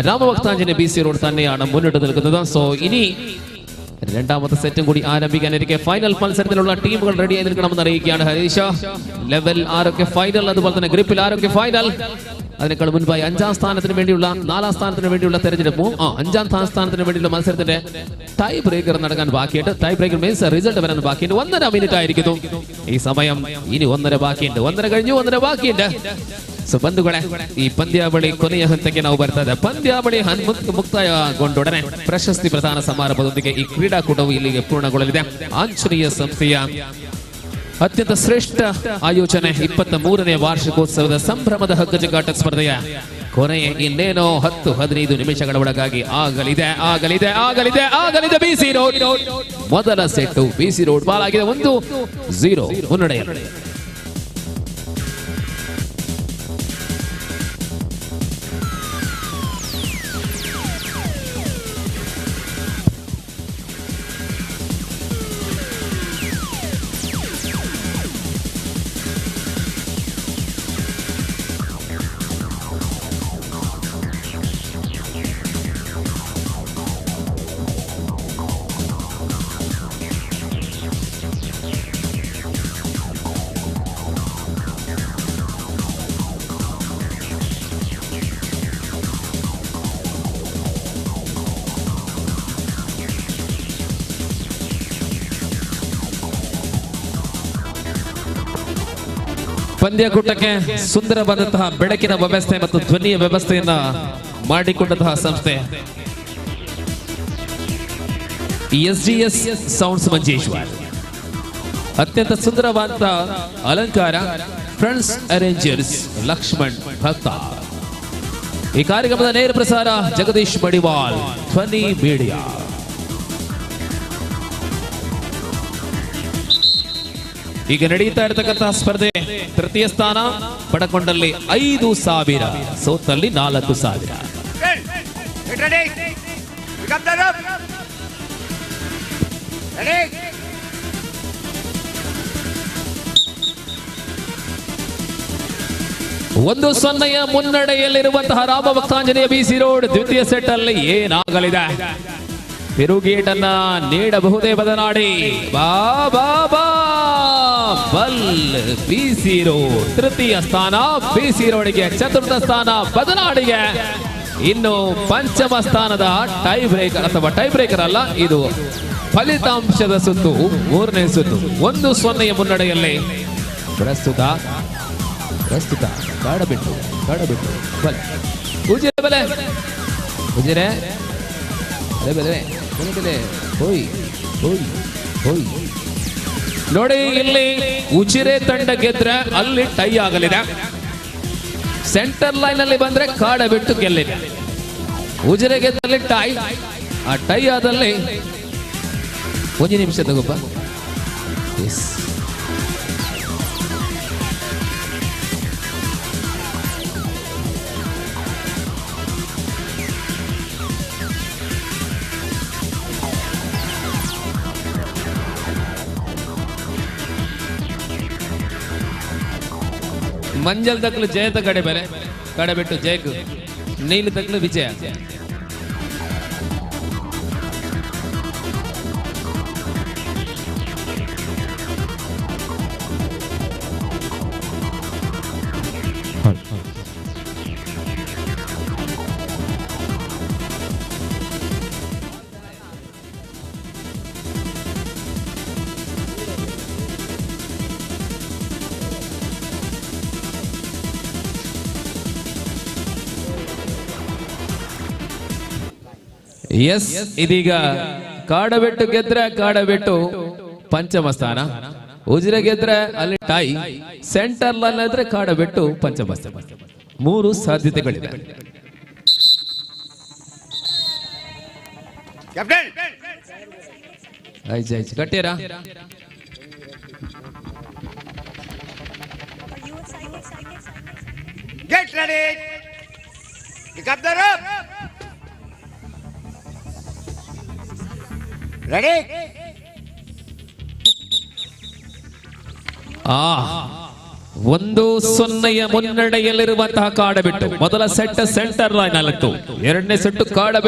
രാമഭക്താഞ്ജന ബി സി റോഡ് തന്നെയാണ് മുന്നിട്ട് നിൽക്കുന്നത്. സോ ഇനി രണ്ടാമത്തെ സെറ്റും കൂടി ആരംഭിക്കാനിരിക്കെ ഫൈനൽ മത്സരത്തിലുള്ള ടീമുകൾ റെഡിയായി നിൽക്കണമെന്ന് അറിയിക്കുകയാണ് ഹരീഷ. ലെവൽ ആരൊക്കെ ഫൈനൽ, അതുപോലെ തന്നെ ഗ്രിപ്പിൽ ആരൊക്കെ ഫൈനൽ. അതിനേക്കാൾ മുൻപായി അഞ്ചാം സ്ഥാനത്തിന് വേണ്ടിയുള്ള നാലാം സ്ഥാനത്തിന് വേണ്ടിയുള്ള തെരഞ്ഞെടുപ്പും അഞ്ചാം സ്ഥാനത്തിന് വേണ്ടിയുള്ള മത്സരത്തിന്റെ ടൈ ബ്രേക്കർ നടക്കാൻ ബാക്കിയുണ്ട്. ടൈ ബ്രേക്കർ മീൻസ് റിസൾട്ട് വരാൻ ബാക്കിയുണ്ട്. 1.5 മിനിറ്റ് ആയിരിക്കുന്നു ഈ സമയം. ഇനി 1.5 ബാക്കിയുണ്ട്. 1.5 കഴിഞ്ഞു, 1.5 ബാക്കിയുണ്ട്. ಸೊ ಬಂಧುಗಳೇ, ಈ ಪಂದ್ಯಾವಳಿ ಕೊನೆಯ ಹಂತಕ್ಕೆ ನಾವು ಬರ್ತಾ ಇದೆ. ಪಂದ್ಯಾವಳಿ ಮುಕ್ತಾಯಗೊಂಡೊಡನೆ ಪ್ರಶಸ್ತಿ ಪ್ರದಾನ ಸಮಾರಂಭದೊಂದಿಗೆ ಈ ಕ್ರೀಡಾಕೂಟವು ಇಲ್ಲಿಗೆ ಪೂರ್ಣಗೊಳ್ಳಲಿದೆ. ಆಂಜನೇಯ ಸಂಸ್ಥೆಯ ಅತ್ಯಂತ ಶ್ರೇಷ್ಠ ಆಯೋಜನೆ 23ನೇ ವಾರ್ಷಿಕೋತ್ಸವದ ಸಂಭ್ರಮದ ಹಗ್ಗಜಗ್ಗಾಟ ಸ್ಪರ್ಧೆಯ ಕೊನೆಯ ಇನ್ನೇನೋ 10-15 ನಿಮಿಷಗಳ ಒಳಗಾಗಿ ಆಗಲಿದೆ ಆಗಲಿದೆ ಆಗಲಿದೆ ಆಗಲಿದೆ. ಬಿಸಿ ರೋಡ್ ಮೊದಲ ಸೆಟ್ಟು ಬಿಸಿ ರೋಡ್ ಬಾಲಾಗಿದೆ. 1-0 ಮುನ್ನಡೆಯಲ್ಲಿ. ಪಂದ್ಯಕೂಟಕ್ಕೆ ಸುಂದರವಾದಂತಹ ಬೆಳಕಿನ ವ್ಯವಸ್ಥೆ ಮತ್ತು ಧ್ವನಿಯ ವ್ಯವಸ್ಥೆಯನ್ನ ಮಾಡಿಕೊಂಡಂತಹ ಸಂಸ್ಥೆ ಎಸ್ಡಿಎಸ್ ಸೌಂಡ್ಸ್ ಮಂಜೇಶ್ವರ್. ಅತ್ಯಂತ ಸುಂದರವಾದಂತಹ ಅಲಂಕಾರ ಫ್ರೆಂಡ್ಸ್ ಅರೇಂಜರ್ಸ್ ಲಕ್ಷ್ಮಣ್ ಭಕ್ತ. ಈ ಕಾರ್ಯಕ್ರಮದ ನೇರ ಪ್ರಸಾರ ಜಗದೀಶ್ ಮಡಿವಾಲ್, ಧ್ವನಿ ಮೀಡಿಯಾ. ಈಗ ನಡೆಯುತ್ತಾ ಇರತಕ್ಕಂತಹ ಸ್ಪರ್ಧೆ ತೃತೀಯ ಸ್ಥಾನ ಪಡಕೊಂಡಲ್ಲಿ 5,000, ಸೋತಲ್ಲಿ 4,000. 1-0 ಮುನ್ನಡೆಯಲ್ಲಿರುವಂತಹ ರಾಮ ಭಕ್ತಾಂಜನೇಯ ಬಿಸಿ ರೋಡ್ ದ್ವಿತೀಯ ಸೆಟ್ ಅಲ್ಲಿ ಏನಾಗಲಿದೆ? ತಿರುಗೇಟನ್ನ ನೀಡಬಹುದೇ ಬದನಾಡಿ? ಬಾ ಬಾ ಬಾ ಬಲ್ ಬಿಸಿ ರೋಡ್ ತೃತೀಯ ಸ್ಥಾನ ಬಿಸಿ ರೋಡ್ಗೆ, ಚತುರ್ಥ ಸ್ಥಾನ ಬದನಾಡಿಗೆ, ಇನ್ನು ಪಂಚಮ ಸ್ಥಾನದ ಟೈ ಬ್ರೇಕರ್ ಅಥವಾ ಟೈ ಬ್ರೇಕರ್ ಅಲ್ಲ, ಇದು ಫಲಿತಾಂಶದ ಸುತ್ತು, ಮೂರನೇ ಸುತ್ತು. 1-0 ಮುನ್ನಡೆಯಲ್ಲಿ ಪ್ರಸ್ತುತ ಪ್ರಸ್ತುತ ಕಾಡಬಿಟ್ಟು ಕಾಡಬಿಟ್ಟು ಬಲೆ ಉಜಿರೆ ಬಲೆ ಉಜಿರೆ ಅರೆ ಬಲೆ ಬಲೆ ಬಲೆ ಹೋಯ್ ಹೋಯ್ ಹೋಯ್. ನೋಡಿ ಇಲ್ಲಿ ಉಜಿರೆ ತಂಡ ಗೆದ್ರೆ ಅಲ್ಲಿ ಟೈ ಆಗಲಿದೆ. ಸೆಂಟರ್ ಲೈನ್ ಅಲ್ಲಿ ಬಂದ್ರೆ ಕಾಡಬಿಟ್ಟು ಗೆಲ್ಲಿದೆ. ಉಜಿರೆ ಗೆದ್ದಲ್ಲಿ ಟೈ, ಆ ಟೈ ಆದಲ್ಲಿ ಒಂದು ನಿಮಿಷ ತಗೋಪ್ಪ. ಎಸ್, ಮಂಜಲ್ ತಕ್ಕಲು ಜಯತ ಕಡೆ ಬೇರೆ ಕಡೆ ಬಿಟ್ಟು ಜಯಕ್, ನೀಲಿ ತಕ್ಕಲು ವಿಜಯ. ಎಸ್, ಇದೀಗ ಕಾಡಬೆಟ್ಟು ಗೆದ್ರೆ ಕಾಡಬೆಟ್ಟು ಪಂಚಮ ಸ್ಥಾನ, ಉಜಿರೆ ಗೆದ್ರೆ ಅಲ್ಲಿ ಟೈ, ಸೆಂಟರ್ ಲೈನ್ ಆದ್ರೆ ಕಾಡಬೆಟ್ಟು ಪಂಚಮ ಸ್ಥಾನ. 3 ಸಾಧ್ಯತೆಗಳಿವೆ. ಆಯ್ತು ಕಟ್ಟಿರಾ? Get ready. Pick up the rope. Ready? 1-0 ಮುನ್ನಡೆಯಲ್ಲಿರುವಂತಹ ಕಾಡಬಿಟ್ಟು ಮೊದಲ ಸೆಟ್ ಸೆಂಟರ್ ಲೈನ್ ಅಲ್ಲಿತ್ತು, ಎರಡನೇ ಸೆಟ್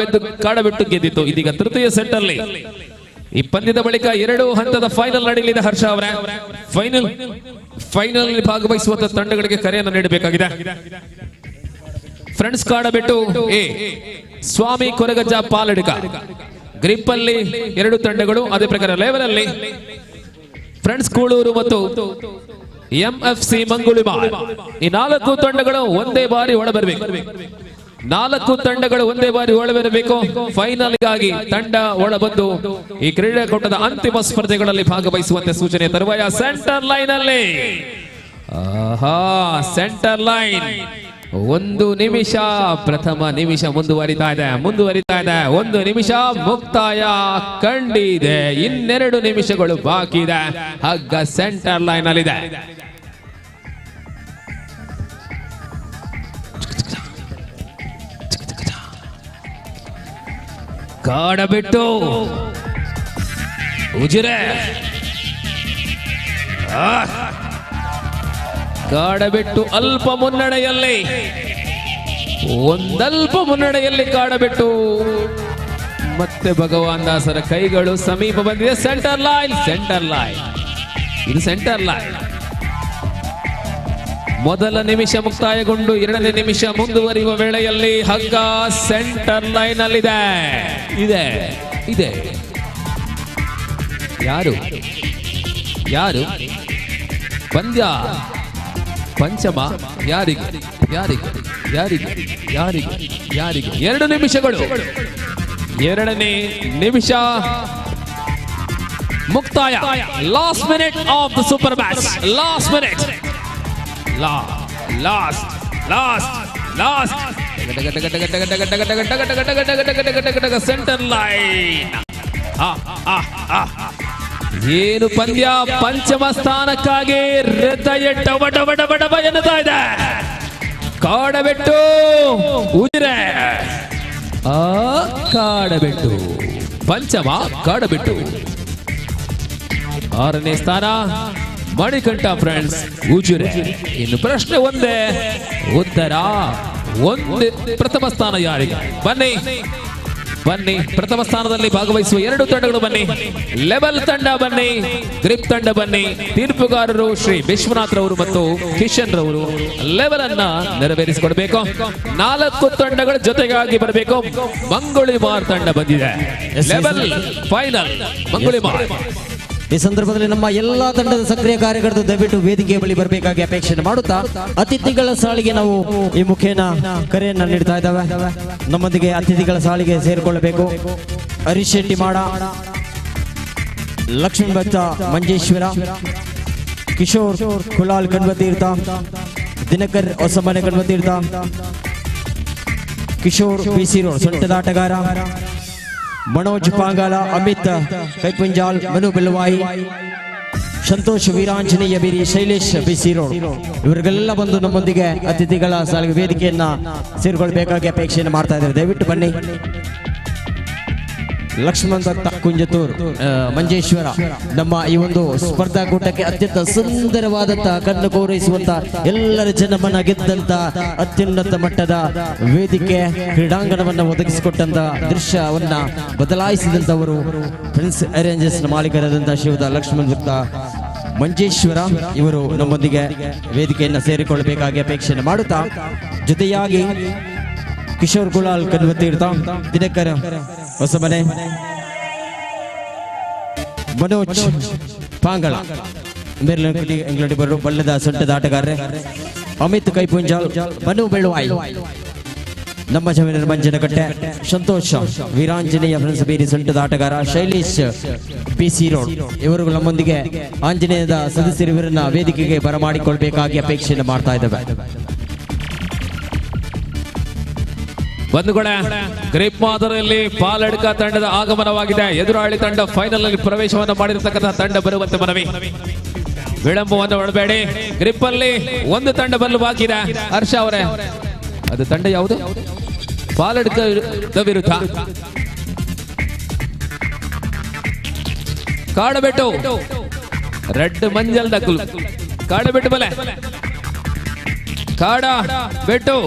ಕಾಡಬಿಟ್ಟು ಗೆದ್ದಿತ್ತು. ಇದೀಗ ತೃತೀಯ ಸೆಟ್ ಅಲ್ಲಿ ಈ ಪಂದ್ಯದ ಬಳಿಕ 2 ಹಂತದ ಫೈನಲ್ ನಡೆಯಲಿದೆ. ಹರ್ಷ ಅವರೇ, ಫೈನಲ್ ಭಾಗವಹಿಸುವಂತಹ ತಂಡಗಳಿಗೆ ಕರೆಯನ್ನು ನೀಡಬೇಕಾಗಿದೆ. ಫ್ರೆಂಡ್ಸ್ ಕಾಡಬೆಟ್ಟು ಎ, ಸ್ವಾಮಿ ಕೊರಗಜ್ಜ ಪಾಲಡಿಕ ಗ್ರಿಪ್ ಅಲ್ಲಿ 2 ತಂಡಗಳು, ಅದೇ ಪ್ರಕಾರ ಲೆವೆಲ್ ಅಲ್ಲಿ ಫ್ರೆಂಡ್ಸ್ ಕೂಳೂರು ಮತ್ತು ಎಂಎಫ್ಸಿ ಮಂಗುಳಿಮಾರ್. ಈ 4 ತಂಡಗಳು ಒಂದೇ ಬಾರಿ ಒಳಬರಬೇಕು. 4 ತಂಡಗಳು ಒಂದೇ ಬಾರಿ ಒಳಬರಬೇಕು. ಫೈನಲ್ ಗಾಗಿ ತಂಡ ಒಳಬಂದು ಈ ಕ್ರೀಡಾಕೂಟದ ಅಂತಿಮ ಸ್ಪರ್ಧೆಗಳಲ್ಲಿ ಭಾಗವಹಿಸುವಂತೆ ಸೂಚನೆ. ತರುವಾಯ ಸೆಂಟರ್ ಲೈನ್ ಅಲ್ಲಿ, ಆಹಾ, ಸೆಂಟರ್ ಲೈನ್ 1 ನಿಮಿಷ, ಪ್ರಥಮ ನಿಮಿಷ ಮುಂದುವರಿತಾ ಇದೆ, ಮುಂದುವರಿತಾ ಇದೆ. 1 ನಿಮಿಷ ಮುಕ್ತಾಯ ಕಂಡಿದೆ, 2 ನಿಮಿಷಗಳು ಬಾಕಿ ಇದೆ. ಹಗ್ಗ ಸೆಂಟರ್ ಲೈನ್ ಅಲ್ಲಿದೆ. ಕಾಡಬೆಟ್ಟು ಉಜಿರೆ, ಕಾಡಬೆಟ್ಟು ಅಲ್ಪ ಮುನ್ನಡೆಯಲ್ಲಿ, ಒಂದಲ್ಪ ಮುನ್ನಡೆಯಲ್ಲಿ ಕಾಡಬೆಟ್ಟು. ಮತ್ತೆ ಭಗವಾನ್ ದಾಸರ ಕೈಗಳು ಸಮೀಪ ಬಂದಿದೆ. ಸೆಂಟರ್ ಲೈನ್, ಸೆಂಟರ್ ಲೈನ್, ಇದು ಸೆಂಟರ್ ಲೈನ್. ಮೊದಲ ನಿಮಿಷ ಮುಕ್ತಾಯಗೊಂಡು 2ನೇ ನಿಮಿಷ ಮುಂದುವರಿಯುವ ವೇಳೆಯಲ್ಲಿ ಹಗ್ಗ ಸೆಂಟರ್ ಲೈನ್ ಅಲ್ಲಿದೆ, ಇದೆ, ಇದೆ. ಯಾರು ಯಾರು ಪಂದ್ಯ ಪಂಚಮ? ಯಾರಿಗೆ ಯಾರಿಗೆ ಯಾರಿಗೆ ಯಾರಿಗೆ ಯಾರಿಗೆ? 2 ನಿಮಿಷಗಳು, 2ನೇ ನಿಮಿಷ ಮುಕ್ತಾಯ. Last minute of the super match, last minute, last last last. Centre line. ಏನು ಪಂದ್ಯ! ಪಂಚಮ ಸ್ಥಾನಕ್ಕಾಗಿ ಹೃದಯ ಡಬ ಡಬ ಡಬ ಡಬ ಎನ್ನುತ್ತಾ ಇದೆ. ಕಾಡಬೆಟ್ಟು ಉಜಿರೆ, ಆ ಕಾಡಬೆಟ್ಟು ಪಂಚಮ, ಕಾಡಬೆಟ್ಟು. 6ನೇ ಸ್ಥಾನ ಮಣಿಕಂಠ ಫ್ರೆಂಡ್ಸ್ ಉಜಿರೆ. ಇನ್ನು ಪ್ರಶ್ನೆ ಒಂದೇ, ಉತ್ತರ ಒಂದೇ. ಪ್ರಥಮ ಸ್ಥಾನ ಯಾರಿಗೆ? ಬನ್ನಿ ಬನ್ನಿ, ಪ್ರಥಮ ಸ್ಥಾನದಲ್ಲಿ ಭಾಗವಹಿಸುವ 2 ತಂಡಗಳು ಬನ್ನಿ. ಲೆವೆಲ್ ತಂಡ ಬನ್ನಿ, ಗ್ರಿಪ್ ತಂಡ ಬನ್ನಿ. ತೀರ್ಪುಗಾರರು ಶ್ರೀ ವಿಶ್ವನಾಥ್ ರವರು ಮತ್ತು ಕಿಶನ್ ರವರು ಲೆವೆಲ್ ಅನ್ನ ನೆರವೇರಿಸಿಕೊಡ್ಬೇಕು. 4 ತಂಡಗಳ ಜೊತೆಗಾಗಿ ಬರಬೇಕು. ಮಂಗುಳಿಮಾರ್ ತಂಡ ಬಂದಿದೆ, ಲೆವೆಲ್ ಫೈನಲ್ ಮಂಗುಳಿಮಾರ್. ಈ ಸಂದರ್ಭದಲ್ಲಿ ನಮ್ಮ ಎಲ್ಲಾ ತಂಡದ ಸಕ್ರಿಯ ಕಾರ್ಯಕರ್ತರು ದಯವಿಟ್ಟು ವೇದಿಕೆಯ ಬಳಿ ಬರಬೇಕಾಗಿ ಅಪೇಕ್ಷೆ ಮಾಡುತ್ತಾ ಅತಿಥಿಗಳ ಸಾಲಿಗೆ ನಾವು ಈ ಮುಖೇನ ಕರೆಯನ್ನ ನೀಡ್ತಾ ಇದ್ದಾವೆ. ನಮ್ಮೊಂದಿಗೆ ಅತಿಥಿಗಳ ಸಾಲಿಗೆ ಸೇರಿಕೊಳ್ಳಬೇಕು. ಹರೀಶ್ ಶೆಟ್ಟಿ ಮಾಡ, ಲಕ್ಷ್ಮಣ್ ಭಕ್ತ ಮಂಜೇಶ್ವರ, ಕಿಶೋರ್ ಕುಲಾಲ್ ಕಣ್ವತೀರ್ಥ, ದಿನಕರ್ ಹೊಸಮನೆ ಕಣ್ವತೀರ್ಥ, ಕಿಶೋರ್ ಬಿಸಿ ರೋಡ್ ಸೊಂಟದ ಆಟಗಾರ, ಮನೋಜ್ ಪಾಂಗಾಲ, ಅಮಿತ್ ಕೈಪುಂಜಾಲ್, ಮನು ಬೆಲ್ವಾಯಿ, ಸಂತೋಷ್ ವೀರಾಂಜನೇಯ ಬೀರಿ, ಶೈಲೇಶ್ ಬಿಸಿ ರೋಡ್ ಇವರಿಗೆಲ್ಲ ಬಂದು ನಮ್ಮೊಂದಿಗೆ ಅತಿಥಿಗಳ ಸಾಲಿಗೆ ವೇದಿಕೆಯನ್ನ ಸೇರಿಕೊಳ್ಬೇಕಾಗಿ ಅಪೇಕ್ಷೆಯನ್ನು ಮಾಡ್ತಾ ಇದ್ದಾರೆ. ದಯವಿಟ್ಟು ಬನ್ನಿ. ಲಕ್ಷ್ಮಣ್ ದತ್ತ ಕುಂಜತೂರ್ ಮಂಜೇಶ್ವರ ನಮ್ಮ ಈ ಒಂದು ಸ್ಪರ್ಧಾಕೂಟಕ್ಕೆ ಅತ್ಯಂತ ಸುಂದರವಾದಂತಹ ಕಣ್ಣು ಕೋರೈಸುವಂತ ಎಲ್ಲರ ಜನಮನ ಗೆದ್ದಂತ ಅತ್ಯುನ್ನತ ಮಟ್ಟದ ವೇದಿಕೆ ಕ್ರೀಡಾಂಗಣವನ್ನು ಒದಗಿಸಿಕೊಟ್ಟಂತ ದೃಶ್ಯವನ್ನ ಬದಲಾಯಿಸಿದಂತವರು ಪ್ರಿನ್ಸ್ ಅರೇಂಜರ್ಸ್ ಮಾಲೀಕರಾದಂತಹ ಶ್ರೀಯುತ ಲಕ್ಷ್ಮಣ್ ದತ್ತ ಮಂಜೇಶ್ವರ ಇವರು ನಮ್ಮೊಂದಿಗೆ ವೇದಿಕೆಯನ್ನು ಸೇರಿಕೊಳ್ಳಬೇಕಾಗಿ ಅಪೇಕ್ಷೆಯನ್ನು ಮಾಡುತ್ತಾ, ಜೊತೆಯಾಗಿ ಕಿಶೋರ್ ಕುಲಾಲ್ ಕನ್ವತೀರ್ಥ, ದಿನಕರ ಹೊಸಮನೆ, ಮನೋಜ್ ಪಾಂಗಳ ಇಂಗ್ಲೆಂಡ್ ಬರು ಬಲ್ಲದ ಸೊಂಟದ ಆಟಗಾರರೆ, ಅಮಿತ್ ಕೈಪುಂಜಾಲ್, ಮನು ಬೆಳುವಾಯಿ, ನಮ್ಮ ಜಮೀನ ಮಂಜನಕಟ್ಟೆ, ಸಂತೋಷ್ ವೀರಾಂಜನೇಯ ಫ್ರೆಂಡ್ಸ್ ಬೀರಿ ಸೊಂಟದ ಆಟಗಾರ, ಶೈಲೇಶ್ ಬಿಸಿ ರೋಡ್ ಇವರು ನಮ್ಮೊಂದಿಗೆ ಆಂಜನೇಯದ ಸದಸ್ಯರು ಇವರನ್ನ ವೇದಿಕೆಗೆ ಬರಮಾಡಿಕೊಳ್ಬೇಕಾಗಿ ಅಪೇಕ್ಷೆಯನ್ನು ಮಾಡ್ತಾ ಇದ್ದೇವೆ. ಬಂಧುಗಳೇ, ಗ್ರಿಪ್ ಮಾದರಿಯಲ್ಲಿ ಪಾಲಡ್ಕ ತಂಡದ ಆಗಮನವಾಗಿದೆ. ಎದುರಾಳಿ ತಂಡ ಫೈನಲ್ ಅಲ್ಲಿ ಪ್ರವೇಶವನ್ನು ಮಾಡಿರತಕ್ಕಂತಹ ತಂಡ ಬರುವಂತೆ ಮನವಿ. ವಿಳಂಬವನ್ನು ಮಾಡಬೇಡಿ. ಗ್ರಿಪ್ ಅಲ್ಲಿ ಒಂದು ತಂಡ ಬರಲು ಬಾಕಿ ಇದೆ. ಹರ್ಷ ಅವರೇ, ಅದು ತಂಡ ಯಾವುದು? ಪಾಲಡ್ಕದ ವಿರುದ್ಧ ಕಾಡಬೆಟ್ಟು ರೆಡ್ ಮಂಜಲ್ ದಕ್ಕಲು. ಕಾಡಬೆಟ್ಟು ಬಲೆ, ಕಾಡ ಬೆಟ್ಟು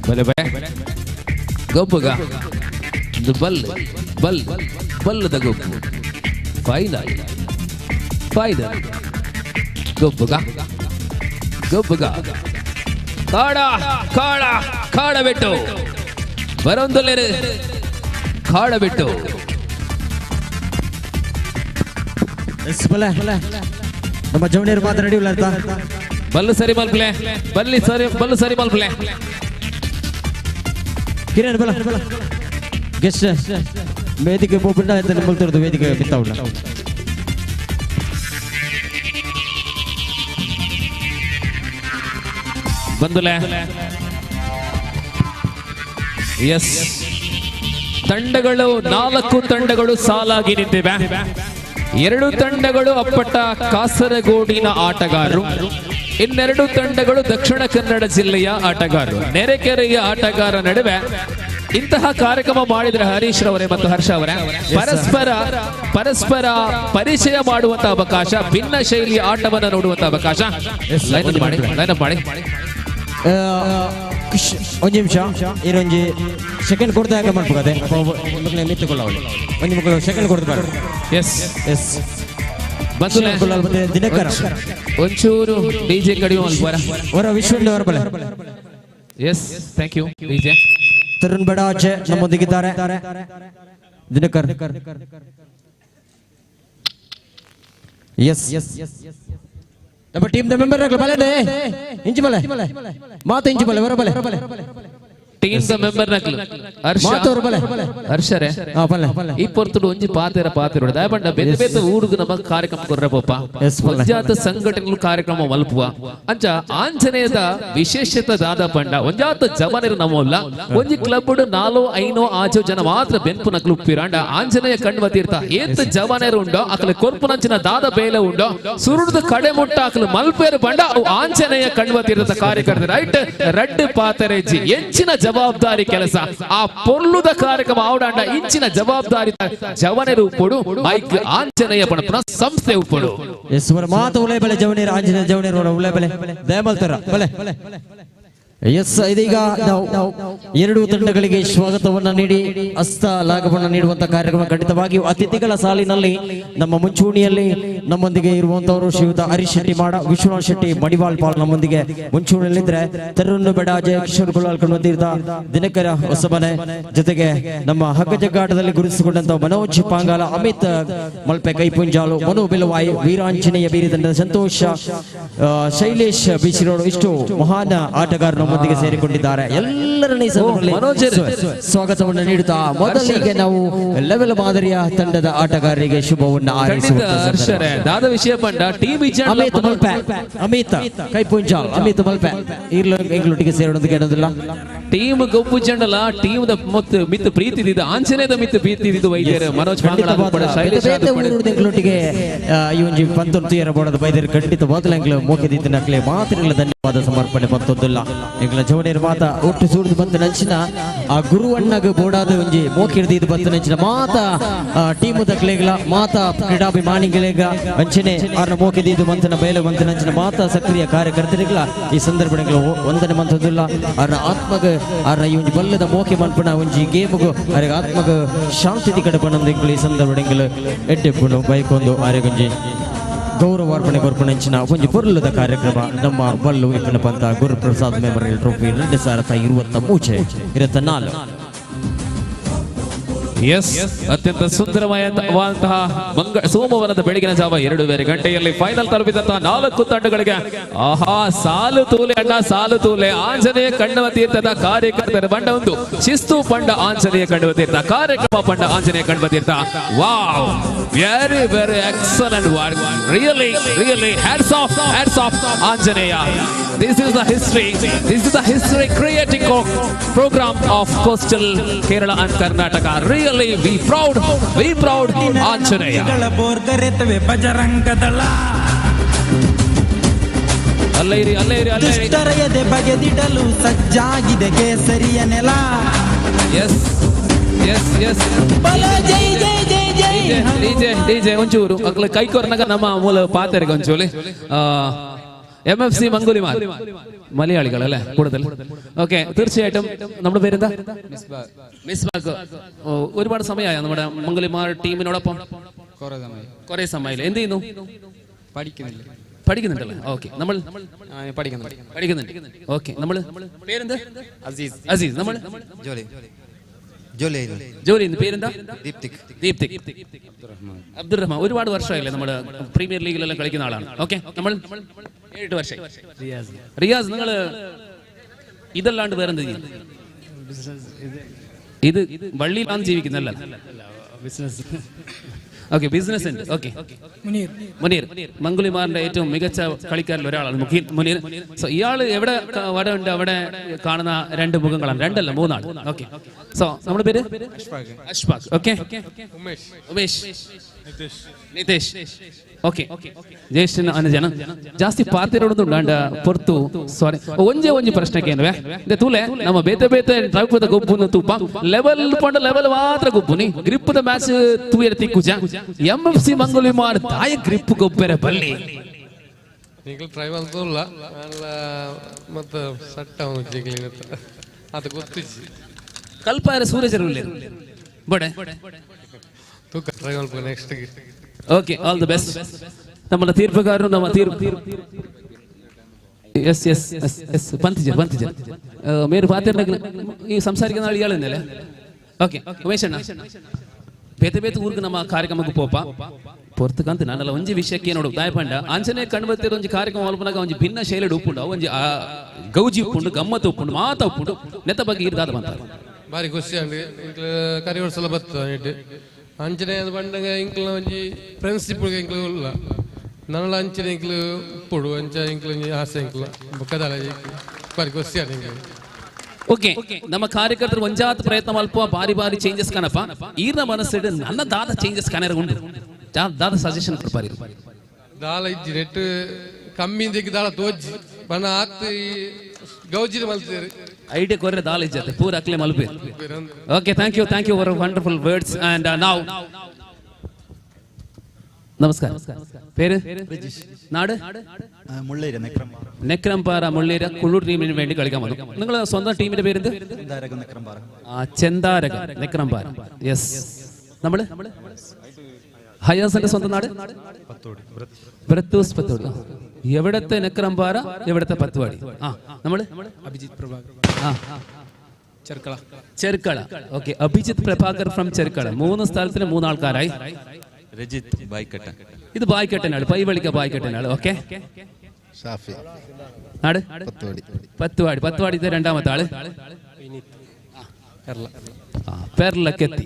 ಬಲೆ ಬಲೆ ಗೊಬ್ಬುಗ ಬಲ್ ಬಲ್ ಬಲ್ಲದ ಗೊಬ್ಬು. ಫೈನಲ್ ಫೈನಲ್ ಗೊಬ್ಬುಗ ಗೊಬ್ಬುಗ ಕಾಡ ಕಾಡ ಕಾಡಬೆಟ್ಟು ಬರೊಂದಲ್ಲೇರು ಕಾಡಬೆಟ್ಟು. ನಮ್ಮ ಜವಣಿಯರು ಮಾತ್ರ ನಡೆಯಲ್ಲ. ಬಲ್ಲು ಸರಿ ಮಲ್ಪ್ಲೆ, ಬಲ್ಲಿ ಸರಿ, ಬಲ್ಲು ಸರಿ ಮಲ್ಪ್ಲೆ. ಕಿರಣ್ ಬಲ ಗೆಸ್ಟ್ ವೇದಿಕೆ ಪೋಪುಂಡ ಎತ್ತನ ಮುಲ್ತುರ್ದು ವೇದಿಕೆ ಬಿತ್ತವುಂಡ. ಬಂದುಲೆ ಎಸ್ ತಂಡಗಳು 4 ತಂಡಗಳು ಸಾಲಾಗಿ ನಿಂತಿವೆ. 2 ತಂಡಗಳು ಅಪ್ಪಟ ಕಾಸರಗೋಡಿನ ಆಟಗಾರರು, ಇನ್ನೆರಡು ತಂಡಗಳು ದಕ್ಷಿಣ ಕನ್ನಡ ಜಿಲ್ಲೆಯ ಆಟಗಾರರು. ನೆರೆಕೆರೆಯ ಆಟಗಾರರ ನಡುವೆ ಇಂತಹ ಕಾರ್ಯಕ್ರಮ ಮಾಡಿದ್ರೆ ಹರೀಶ್ ರವರೇ ಮತ್ತು ಹರ್ಷ ಅವರೇ ಪರಸ್ಪರ ಪರಿಚಯ ಮಾಡುವಂತಹ ಅವಕಾಶ, ಭಿನ್ನ ಶೈಲಿಯ ಆಟವನ್ನು ನೋಡುವಂತಹ ಅವಕಾಶ. ಲೈನ್ ಅಪ್ ಮಾಡಿ. ಒಂದು ನಿಮಿಷ ಇರೊಂಜಿ ಸೆಕೆಂಡ್ ಕೊಡ್ತಾ ಯಾಕೆ ಮಾಡ್ಬೇಕಾದೆ ಒಂದು ಮಕ್ಕಳು ಸೆಕೆಂಡ್ ಕೊಡ್ತಾ. ಎಸ್ ಎಸ್ ದಿನಕರ ಒಂಚೂರು ಡಿಜೆ ಕಡಿಮೆ ಹೊರ ವಿಶ್ವ ಅವರ ಬಲೆ. Yes, thank you DJ. Tarun Badaje ನಮ್ಮೊಂದಿಗಿದ್ದಾರೆ. ದಿನಕರ್ ಎಸ್ ನಮ್ಮ ಟೀಮ್ the member ಬಲೆ ಇಂಚು ಬಲೆ ಮಾತು ಇಂಚು ಬಲೆ ಹೊರ ಬಲೆ ಟೀಮ್ the member ನಕಲು ಹರ್ಷ ಹರ್ಷರೇ ಈ ಪೊರ್ತುಡು ಒಂಜಿ ಪಾತೆರ ಪಾತೆರ ದಯಪಂಡ ಬೇತೆ ಬೇತೆ ಊರುಗು ನಮ್ಮ ಕಾರ್ಯಕ್ರಮ ಕೊರ್ರ ಪೋಪ ಒಂಜಾತ ಸಂಘಟನೆಗಳು ಕಾರ್ಯಕ್ರಮ ಮಲ್ಪುವ ಅಂಚ ಆಂಜನೇಯದ ವಿಶೇಷತೆ ದಾದ ಪಂಡ ಒಂಜಾತ ಜವನರು ನಮ್ಮಲ್ಲ ಒಂಜಿ ಕ್ಲಬ್ 4 5 6 ಜನ ಮಾತ್ರ ಬೆನ್ಪು ನಕಲು ಉಪ್ಪಿರಾಂಡ ಆಂಜನೇಯ ಕಣ್ವ ತೀರ್ಥ ಏತ್ ಜವನರು ಉಂಡೋ ಅಕಲ ಕೊರ್ಪುನಂಚಿನ ದಾದ ಬೇಲೆ ಉಂಡೋ ಸುರುಡ್ದು ಕಡೆ ಮುಟ್ಟ ಅಕಲು ಮಲ್ಪೇರು ಪಂಡ ಅವು ಆಂಜನೇಯ ಕಣ್ವ ತೀರ್ಥದ ಕಾರ್ಯಕರ್ತರು ರೈಟ್ ರಡ್ಡು ಪಾತೆರೆಜ್ಜಿ ಎಂಚಿನ ಜವಾಬ್ದಾರಿ ಕೆಲಸ ಆ ಪೊರ್ಲುದ ಕಾರ್ಯಕ್ರಮ ಆವಡಾಂಡ ಇಂಚಿನ ಜವಾಬ್ದಾರಿ ಜವನರು ಉಪ್ಪುಡು ಮೈಕ್ ಆಂಜನೇಯ ಪಣಪುನ ಸಂಸ್ಥೆ ಉಪ್ಪುಡು. ಎಸ್ ಮಾತು ಉಲೆ ಬಲೆ ಜವನೇರು ಆಂಜನೇಯ ಜವನೇರು ಉಲೆ ಬಲೆ ದಯಮಲ್ತರ ಬಲೆ. ಎಸ್ ಇದೀಗ ನಾವು 2 ತಂಡಗಳಿಗೆ ಸ್ವಾಗತವನ್ನು ನೀಡಿ ಹಸ್ತ ಲಾಘವನ್ನು ನೀಡುವಂತಹ ಕಾರ್ಯಕ್ರಮ ಖಂಡಿತವಾಗಿಯೂ ಅತಿಥಿಗಳ ಸಾಲಿನಲ್ಲಿ ನಮ್ಮ ಮುಂಚೂಣಿಯಲ್ಲಿ ನಮ್ಮೊಂದಿಗೆ ಇರುವಂತವರು ಶ್ರೀಯುತ ಹರೀಶ್ ಶೆಟ್ಟಿ ಮಾಡ, ವಿಶ್ವನಾಥ್ ಶೆಟ್ಟಿ ಮಡಿವಾಳ್ ಪಾಲ್ ನಮ್ಮೊಂದಿಗೆ ಮುಂಚೂಣಿಯಲ್ಲಿದ್ರೆ ತರುಣ್ ಬೆಡಾಜೆ, ಕಿಶೋರ್ ಗುಲಾಲ್ ಕಣ್ವತೀರ್ಥ, ದಿನಕರ ಹೊಸಮನೆ, ಜೊತೆಗೆ ನಮ್ಮ ಹಗ್ಗಜಗ್ಗಾಟದಲ್ಲಿ ಗುರುತಿಸಿಕೊಂಡಂತಹ ಮನೋಜ್ ಪಾಂಗಾಲ, ಅಮಿತ್ ಮಲ್ಪೆ ಕೈಪುಂಜಾಲು, ಮನು ಬಿಲವಾಯಿ, ವೀರಾಂಜನೇಯ ಬೀರಿ ತಂಡದ ಸಂತೋಷ, ಶೈಲೇಶ್ ಬಿಸಿರೋಡು, ಇಷ್ಟು ಮಹಾನ್ ಆಟಗಾರರು ನಮ್ಮೊಂದಿಗೆ ಸೇರಿಕೊಂಡಿದ್ದಾರೆ. ಎಲ್ಲರನ್ನ ಈ ಸಂದರ್ಭದಲ್ಲಿ ಸ್ವಾಗತವನ್ನು ನೀಡುತ್ತಾ ಮೊದಲಿಗೆ ನಾವು ಲೆವೆಲ್ ಮಾದರಿಯ ತಂಡದ ಆಟಗಾರರಿಗೆ ಶುಭವನ್ನು ಹಾರೈಸುವ ದಾದ ವಿಷಯ ಪಂಡ ಟೀಮ್ ಅಮಿತ್ ಮಲ್ಪೆ, ಅಮಿತ್ ಕೈಪುಂಜಾಲ್, ಅಮಿತ್ ಮಲ್ಪೆ ಇಂಗ್ಲೊಟ್ಟಿಗೆ ಸೇರೋದಕ್ಕೆ ಏನೋದಿಲ್ಲ. ಟೀಮ್ ಗೊಬ್ಬು ಚಂಡಲ ಟೀಮ್ ಮಿತ್ ಪ್ರೀತಿ ಇದ್ದಿದ್ದು ಆಂಜನೇಯದ ಮಿತ್ ಪ್ರೀತಿ ಇದ್ದಿದ್ದು ವೈದ್ಯರು ಮನೋಜ್ ಇಂಗ್ಲೊಟ್ಟಿಗೆ ಈ ಒಂಜಿ ಪಂತೊಂದು ತೀರ ಬೋಡದ ಬೈದರು ಖಂಡಿತ ಮೊದಲ ಎಂಗ್ಲ ಮೋಕೆದಿದ್ದನಕ್ಲೆ ಮಾತ್ರ ಧನ್ಯವಾದ ಸಮರ್ಪಣೆ ಪಂತೊಂದಿಲ್ಲ. ಎಂಗ್ಲ ಜವನೇರು ಮಾತ ಒಟ್ಟು ಸೂರ್ದು ಬಂತ ನಂಚಿನ ಆ ಗುರುವಣ್ಣಗ ಬೋಡಾದ ಒಂಜಿ ಮೋಕಿರ್ದಿದ್ದು ಬಂತ ನಂಚಿನ ಮಾತ ಟೀಮ್ ದಕ್ಲೆಗ್ಲ ಮಾತ ಕ್ರೀಡಾಭಿಮಾನಿಗಳಿಗ ಅಂಚನೆ ಆರ್ನ ಮೋಕೆದಿದ್ದು ಬಂತನ ಬಯಲು ಬಂತ ನಂಚಿನ ಮಾತ ಸಕ್ರಿಯ ಕಾರ್ಯಕರ್ತರಿಗಳ ಈ ಸಂದರ್ಭ ವಂದನೆ ಮಂತದಿಲ್ಲ. ಆರ್ನ ಆತ್ಮಗ ಆರ್ನ ಈ ಒಂಜಿ ಬಲ್ಲದ ಮೋಕೆ ಮನ್ಪುನ ಒಂಜಿ ಗೇಮುಗು ಆರ್ಗ ಆತ್ಮಗ ಶಾಂತಿ ಕಡೆ ಪಣಂದು ಈ ಸಂದರ್ಭ ಎಡ್ಡೆಪ್ಪುಂಡು ಬೈಕೊಂದು ಆರೆಗೊಂಜಿ ಗೌರವಾರ್ಪಣೆ ಕೊರ್ಪಣಂಚಿನ ಒಂಜಿ ಪೊರ್ಲದ ಕಾರ್ಯಕ್ರಮ ನಮ್ಮ ಬಲ್ಲು ಇಪ್ಪನ ಪಂತ ಗುರುಪ್ರಸಾದ್ ಮೆಮೋರಿಯಲ್ ಟ್ರೋಫಿ 2023 24. ಎಸ್ ಅತ್ಯಂತ ಸುಂದರವಾದಂತಹ ಸೋಮವಾರದ ಬೆಳಗಿನ ಜಾವ 2:30 ಗಂಟೆಯಲ್ಲಿ ಫೈನಲ್ ತಲುಪಿದಂತಹ 4 ತಂಡಗಳಿಗೆ ಆಹಾ ಸಾಲು ತೂಲೆ ಅಣ್ಣ ಸಾಲು ತೂಲೆ ಆಂಜನೇಯ ಕಣ್ಣವ ತೀರ್ಥದ ಕಾರ್ಯಕರ್ತರ ಬಂಡ ಒಂದು ಶಿಸ್ತು ಪಂಡ ಆಂಜನೇಯ ಕಣ್ಣವ ತೀರ್ಥ ಕಾರ್ಯಕ್ರಮ ಪಂಡ Anjaneya Kanva Tirtha. Wow, very very excellent work, really really hats off Anjaneya. This is the history. This is the history creating program of coastal Kerala and Karnataka. Really, we proud Anjaneya. ಅಲ್ಲೇ ಅಲ್ಲೇ ಅಲ್ಲೇ ದುಷ್ಟರ ಎದೆ ಬಗೆದಿಡಲು ಸಜ್ಜಾಗಿದೆ ಕೇಸರಿಯ ನೆಲ. S yes S ಜೈ ಜೈ ಜೈ ಜೈ DJ DJ ಒಂಚೂರು ಅಕ್ಲ ಕೈಕೊರ್ನಾಗ ನಮ್ಮ ಮೂಲ ಪಾತೆರಿಗೆ ಒಂಚೂಲಿ MFC Mangulimar മലയാളികളല്ലേ കൂടുതൽ. ഓക്കെ, തീർച്ചയായിട്ടും നമ്മുടെ പേരെന്താ? മിസ്ബാക്ക്. ഒരുപാട് സമയമായ നമ്മുടെ മംഗുലിമാർ ടീമിനോടൊപ്പം? കുറെ സമയമില്ല. എന്ത് ചെയ്യുന്നു? പഠിക്കുന്നുണ്ടല്ലേ? ഓക്കെ, നമ്മൾ പഠിക്കുന്നുണ്ട്. ഓക്കെ, നമ്മൾ പേരെന്താ? അസീസ്. അസീസ്, നമ്മൾ ജോലി ജോലി. പേരെന്താ? ദീപ്തിക്. ദീപ്തിക് അബ്ദുറഹ്മാൻ. ഒരുപാട് വർഷമായില്ലേ നമ്മള് പ്രീമിയർ ലീഗിലെല്ലാം കളിക്കുന്ന ആളാണ്. ഓക്കെ, നമ്മൾ 7 വർഷം. റിയാസ്, നിങ്ങൾ ഇതല്ലാണ്ട് വേറെന്ത് ചെയ്യും? ഇത് വള്ളിയിലാണ് ജീവിക്കുന്നല്ല? ബിസിനസ്. ഓക്കെ, ബിസിനസ് ഉണ്ട്. ഓക്കെ, മുനീർ. മുനീർ മംഗുലിമാറിന്റെ ഏറ്റവും മികച്ച കളിക്കാരിൽ ഒരാളാണ് മുനീർ. സോ ഇയാൾ എവിടെ വടമുണ്ട് അവിടെ കാണുന്ന രണ്ട് മുഖങ്ങളാണ്, രണ്ടല്ല മൂന്നാണ്. ഓക്കെ, സോ നമ്മുടെ പേര് അഷ്ഫാഖ്. ഓക്കെ, ഉമേഷ്, നിതേഷ്. ഓക്കെ, ജ്യേഷ്ഠನ ಅನುಜನ ಜಾಸ್ತಿ ಪಾತಿರೋಡುಂಡು ಅಂಡ ಪೊರ್ತು. ಸಾರಿ, ಒಂಜೆ ಒಂಜಿ ಪ್ರಶ್ನೆ ಕೇನ್ವೆ ತೂಲೆ ನಮ್ಮ ಬೇತೆ ಬೇತೆ ಟ್ರೈಪದ ಗೊಬ್ಬುನ ತೂಪ ಲೆವೆಲ್ ಪಂಡ ಲೆವೆಲ್ ಮಾತ್ರ ಗೊಬ್ಬುನಿ ಗ್ರಿಪ್ಪದ ಮ್ಯಾಚ್ ತೂಯರ ತಿಕ್ಕುಜ. ಎಂ ಎಫ್ ಸಿ ಮಂಗುಲಿಮಾರ್ ತಾಯ ಗ್ರಿಪ್ ಗೊಬ್ಬೆರೆ ಬಲ್ಲಿ ನಿಂಗೆ ಟ್ರೈ ಮಾಡ್ತಲ್ಲ ಅಲ್ಲ ಮತ್ತೆ ಸಟ್ಟ ಜಿಗ್ಲಿ ಅದು ಗೊತ್ತಿಜ್ಜಿ ಕಲ್ಪಾರ ಸೂರಜರು ಬಡೆ ತೂಕ ಟ್ರೈ ಮಾಡ್ಕೊ next. Okay, all the best. ನಮ್ಮನ್ನ ತೀರ್ಪುಗಾರರು ನಮ್ಮ ತೀರ್ಪು എസ് എസ് എസ് എസ് പന്തിജർ പന്തിജർ മേര് പാത്തേർനെങ്കിൽ ഈ സംസാരിക്കുന്ന ആൾ ഇയാൾ തന്നെയല്ലേ? ഓക്കെ, ಉಮೇಶ್ ಅಣ್ಣ, ಬೇತೆ ಬೇತೆ ಊರಿಗೆ ನಮ್ಮ ಕಾರ್ಯಕ್ರಮಕ್ಕೆ ಪೋಪ ಪೊರ್ತುಕಂತ ನಾನಲ್ಲ ಒಂಜಿ ವಿಷಯಕ್ಕೆ ನೋಡು ದಾಯಪಂಡ ಆಂಜನೇಯ ಕಣ್ಬತ್ತಿರ ಒಂಜಿ ಕಾರ್ಯಕ್ರಮ ಅಲ್ಪನಾಗ ಒಂಜಿ ಭಿನ್ನ ಶೈಲಿ ಉಪ್ಪುಂಡು, ಅವು ಒಂಜಿ ಗೌಜಿ ಉಪ್ಪುಂಡು, ಗಮ್ಮತ್ತು ಉಪ್ಪುಂಡು, ಮಾತ ಉಪ್ಪುಂಡು. ನೆತ್ತ ಬಗ್ಗೆ ಇರ್ದಾದ ಬಂತ ಬಾರಿ ಖುಷಿ ಅಂಡ್ ಕರಿ ವರ್ಷ ಬತ್ತ ಅಂಚನೆ ಬಂಡಗ ಇಂಕ್ಲ ಒಂಜಿ ಫ್ರೆಂಡ್ಶಿಪ್ ಇಂಕ್ಲ ಉಲ್ಲ ನನಲ ಅಂಚನೆ ಇಂಕ್ಲು ಉಪ್ಪುಡು ಅಂಚ ಇಂಕ್ಲ ಒಂಜಿ ಆಸೆ ಇಂಕ್ಲ ಬೊಕ್ಕದಾಲ ಬಾರಿ ಖುಷಿ ಅಂಡ್ ಇಂಕ್ಲು. ಓಕೆ, ನಮ್ಮ ಕಾರ್ಯಕರ್ತರು ಒಂಜಾತ ಪ್ರಯತ್ನ ಮಲ್ಪ ಬಾರಿ ಬಾರಿ ಚೇಂಜಸ್ ಕಾಣಪ್ಪ. ಈರ್ನ ಮನಸ್ಸಿಡ್ ನನ್ನ ದಾದ ಚೇಂಜಸ್ ಕಾಣರ ಉಂಡು, ದಾದ ಸಜೆಷನ್ ಕೊಡ್ಪಾರಿ. ದಾಲ ಇಜ್ಜಿ ನೆಟ್ ಕಮ್ಮಿ ದಾಳ ತೋಜ್ಜಿ ಬಣ್ಣ ಆತ್ ಗೌಜಿದ ಮಲ್ತೇರು ಐಡಿಯಾ ಕೊರ್ರೆ ದಾಲ ಇಜ್ಜತೆ ಪೂರ ಅಕ್ಲೆ ಮಲ್ಪೆ. Okay, thank you, thank you for wonderful words. And now ನಮಸ್ಕಾರ. പേര്? നാട്? മുള്ളേരി, നെക്രംപാറ. മുള്ളേര കുള്ളൂർ ടീമിന് വേണ്ടി കളിക്കാൻ വന്നു. നിങ്ങൾ സ്വന്തം ടീമിന്റെ പേരെന്ത്? ചെന്താരക നെക്രംപാറ. യെസ്. നമ്മള് ഹയാസിന്റെ സ്വന്തം നാട് ബ്രത്തൂസ് പത്തോടി. എവിടത്തെ നെക്രംപാറ, എവിടത്തെ പത്തുവാടി? ആ, നമ്മള് അഭിജിത്ത് പ്രഭാകർ. ആ, ചെർക്കള. ചെർക്കള. Okay, Abhijith Prabhakar from Cherkala. മൂന്ന് സ്ഥലത്തിന് മൂന്നാൾക്കാരായി. രജിത്ത് ബായ്ക്കട്ട. ഇത് ബായ്ക്കട്ടനാണ്, പൈവളിക്ക ബായ്ക്കട്ടനാണ്. ഓക്കെ, ഷാഫി. നാട്? പത്തുവാടി. പത്തുവാടി. പത്തുവാടി രണ്ടാമത്തെ ആള് പെർലക്കെത്തി.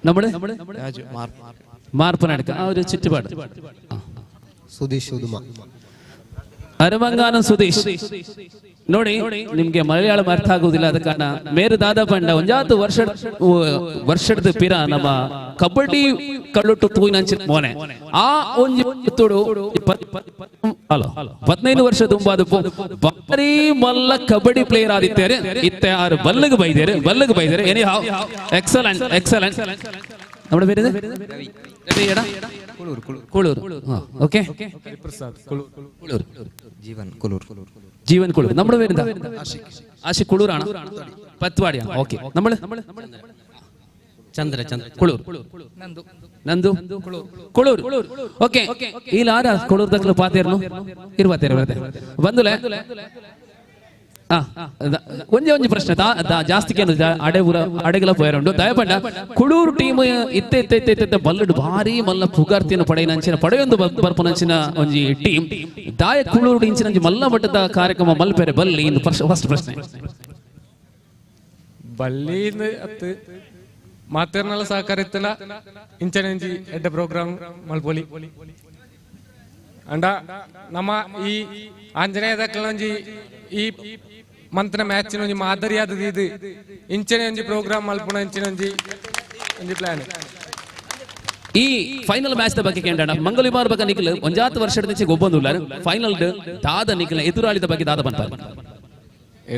നമ്മള് മാർപ്പനടുക്ക ആ ഒരു ചുറ്റുപാട്. സുധീഷ് ഉദുമ. ಅರಮಂಗಾನ ಸುದೀಶ್. ನೋಡಿ, ನಿಮ್ಗೆ ಮಲಯಾಳಂ ಅರ್ಥ ಆಗುವುದಿಲ್ಲ, ಅದ ಕಾರಣ ಮೇರೆ ದಾದಾ ಪಂಡ ಒಂಜಾತು ವರ್ಷ ವರ್ಷದ ಪಿರ ನಮ್ಮ ಕಬಡ್ಡಿ ಕಳ್ಳುಟ್ಟು ತೂಯಿನಂಚಿನ ಮೋನೆ ಆ ಒಂಜಿ ತುಡು ಅಲ್ಲ 15 ವರ್ಷ ತುಂಬಾದ ಬಾರಿ ಮಲ್ಲ ಕಬಡ್ಡಿ ಪ್ಲೇಯರ್ ಆದಿತ್ತೇರೆ ಇತ್ತೆ ಆರು ಬಲ್ಲಗೆ ಬೈದೇರೆ ಬಲ್ಲಗೆ ಬೈದೇರೆ. Any how, excellent excellent. നമ്മുടെ പേര്? കുളൂർ. ഓക്കെ, കുളൂർ. ജീവൻ കുളൂർ. ജീവൻ കുളൂർ. നമ്മുടെ പേരെന്താ? ആഷിഖ്. കുളൂറാണ്, പത്വാടിയാണ്. ഓക്കെ, നമ്മള് ചന്ദ്ര ചന്ദ്ര കുളൂർ. നന്ദു കുളൂർ. ഓക്കെ, ഈ ആരാ കുളൂർ തക്കള് പാത്തേർന്നു ഇരു പാത്തേರು ಬಂದುಲೆ. ಒಂಜೆ ಒಂಜಿ ಪ್ರಶ್ನೆ ಜಾಸ್ತಿ ಅಡೆ ಊರ ಅಡೆಗಳ ಪೋಯರುಂಡು ದಯಪಂಡ ಕುಳೂರು ಟೀಮ್ ಇತ್ತೆ ಇತ್ತೆ ಇತ್ತೆ ಇತ್ತೆ ಬಲ್ಲಡು ಭಾರಿ ಮಲ್ಲ ಪುಗಾರ್ತಿಯನ್ನು ಪಡೆಯಿನಂಚಿನ ಪಡೆಯೊಂದು ಬರ್ಪುನಂಚಿನ ಒಂಜಿ ಟೀಮ್ ದಾಯ ಕುಳೂರು ಇಂಚಿನ ಒಂಜಿ ಮಲ್ಲ ಮಟ್ಟದ ಕಾರ್ಯಕ್ರಮ ಮಲ್ಪೆರೆ ಬಲ್ಲಿ ಇಂದು ಫಸ್ಟ್ ಪ್ರಶ್ನೆ. ಬಲ್ಲಿ ಅತ್ತು ಮಾತೇರ್ನಲ್ಲ ಸಹಕಾರ ಇತ್ತಲ್ಲ ಇಂಚನೆ ಒಂಜಿ ಎಡ್ಡೆ ಪ್ರೋಗ್ರಾಮ್ ಮಲ್ಪೊಲಿ ಅಂಡ ನಮ್ಮ ಈ ಆಂಜನೇಯ ದಕ್ಕಲೊಂಜಿ ಈ ಮಂತ್ನ ಮ್ಯಾಚಿನ ಒಂಜಿ ಮಾದರಿಯಾದ ಇದು ಇಂಚನೆ ಒಂಜಿ ಪ್ರೋಗ್ರಾಮ್ ಮಲ್ಪುನ ಇಂಚಿನ ಒಂಜಿ ಒಂಜಿ ಪ್ಲಾನ್. ಈ ಫೈನಲ್ ಮ್ಯಾಚ್ the ಬಗ್ಗೆ ಕೇಂದ್ರ ಮಂಗಲಿಮಾರ್ ಬಗ್ಗೆ ನಿಖಿಲ್ ಒಂಜಾತ್ ವರ್ಷದ ನಿಚೆ ಗೊಬ್ಬೊಂದುಲ್ಲ ಫೈನಲ್ ದಾದ ನಿಖಿಲ್ ಎದುರಾಳಿದ ಬಗ್ಗೆ ದಾದ ಬಂತ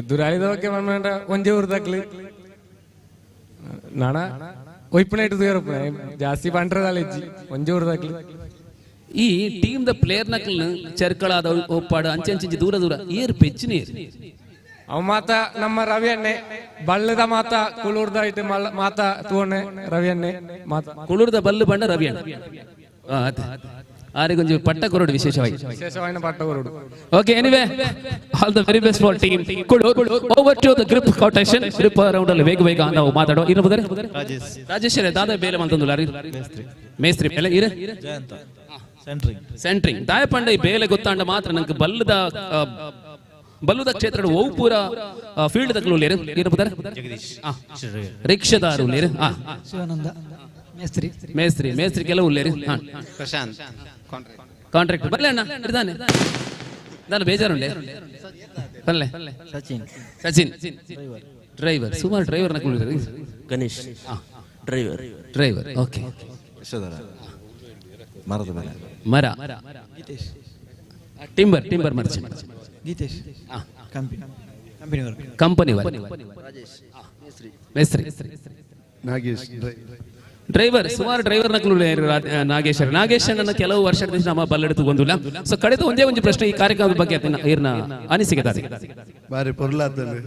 ಎದುರಾಳಿದ ಬಗ್ಗೆ ಬಂದ ಒಂಜಿ ಊರು ದಕ್ಲಿ ನಾಣ ಒಯ್ಪುನ ಇಟ್ಟು ಜಾಸ್ತಿ ಬಂಡ್ರದಲ್ಲ ಇಜ್ಜಿ ಒಂಜಿ ಊರು ದಕ್ಲಿ. ಈ ಟೀಮ್ the player ನಕಲ್ ಚೆರ್ಕಳಾದ ಒಪ್ಪಾಡು ಅಂಚೆ ಅಂಚೆ ದೂರ ದೂರ ಏರ್ ಪೆಚ್ಚಿನ ಏರ್ ಅವ ಮಾತ ನಮ್ಮ ರವಿ ಅಣ್ಣೆ ಬಲ್ಲದ ಮಾತ ಕುಳೂರ್ದ ಇಟ್ಟು ಮಾತ ತೂಣೆ ರವಿ ಅಣ್ಣೆ ಮಾತ ಕುಳೂರ್ದ ಬಲ್ಲು ಬಣ್ಣ ರವಿ ಅಣ್ಣ ಆರೆಗೊಂಜಿ ಪಟ್ಟ ಕೊರಡು ವಿಶೇಷವಾಗಿ ವಿಶೇಷವಾಗಿ ಪಟ್ಟ ಕೊರಡು. Okay, anyway all the very best for team Kulur. Over to the grip quotation grip round ಅಲ್ಲಿ ಬೇಗ ಬೇಗ ನಾವು ಮಾತಾಡುವ. ಇರಬಹುದು ರಾಜೇಶ್. ರಾಜೇಶ್ ದಾದಾ ಬೇಲೆ ಮಂತಂದುಲ್ಲ ಮೇಸ್ತ್ರಿ ಬೇಲೆ ಇರ ಸೆಂಟ್ರಿಂಗ್ ಸೆಂಟ್ರಿಂಗ್ ದಾಯಪಂಡ ಈ ಬೇಲೆ ಗೊತ್ತಾಂಡ ಮಾತ್ರ ನಂಗೆ ಬಲ್ಲದ ಬಲ್ಲುದ ಕ್ಷೇತ್ರದ ಓ ಪೂರ ಫೀಲ್ಡ್ ದಕ್ಲು ಉಲ್ಲೇರು ಏನು ಪುದರ್ ಜಗದೀಶ್ ರಿಕ್ಷಾದಾರು ಉಲ್ಲೇರು ಶಿವಾನಂದ ಮೇಸ್ತ್ರಿ ಮೇಸ್ತ್ರಿ ಮೇಸ್ತ್ರಿ ಕೆಲವು ಉಲ್ಲೇರು ಪ್ರಶಾಂತ್ ಕಾಂಟ್ರಾಕ್ಟ್ ಬರ್ಲೆ ಅಣ್ಣ ಇರ್ದಾನೆ ನಾನು ಬೇಜಾರುಂಡೆ ಬರ್ಲೆ ಸಚಿನ್ ಸಚಿನ್ ಡ್ರೈವರ್ ಸುಮಾರು ಡ್ರೈವರ್ ನಕ್ಲು Ganesh driver driver okay Yashodhara ಮರದ ಮೇಲೆ ಮರ Geetesh timber timber merchant Geetesh company company work company Rajesh ಮೇಸ್ತ್ರಿ ನಾಗೇಶ್ ಡ್ರೈವರ್ ಸುಮಾರು ಡ್ರೈವರ್ ನಕಲು ನಾಗೇಶ್ ನಾಗೇಶ್ ಅನ್ನ ಕೆಲವು ವರ್ಷದಿಂದ ನಮ್ಮ ಬಲ್ಲಡಿತು ಗೊಂದುಲ್ಲ. ಸೊ ಕಡೆದ ಒಂದೇ ಒಂದು ಪ್ರಶ್ನೆ ಈ ಕಾರ್ಯಕ್ರಮದ ಬಗ್ಗೆ ಇರ್ನ ಅನಿಸಿಕೆ ದಾದಿ ಬಾರಿ ಪೊರ್ಲಾತಂಡು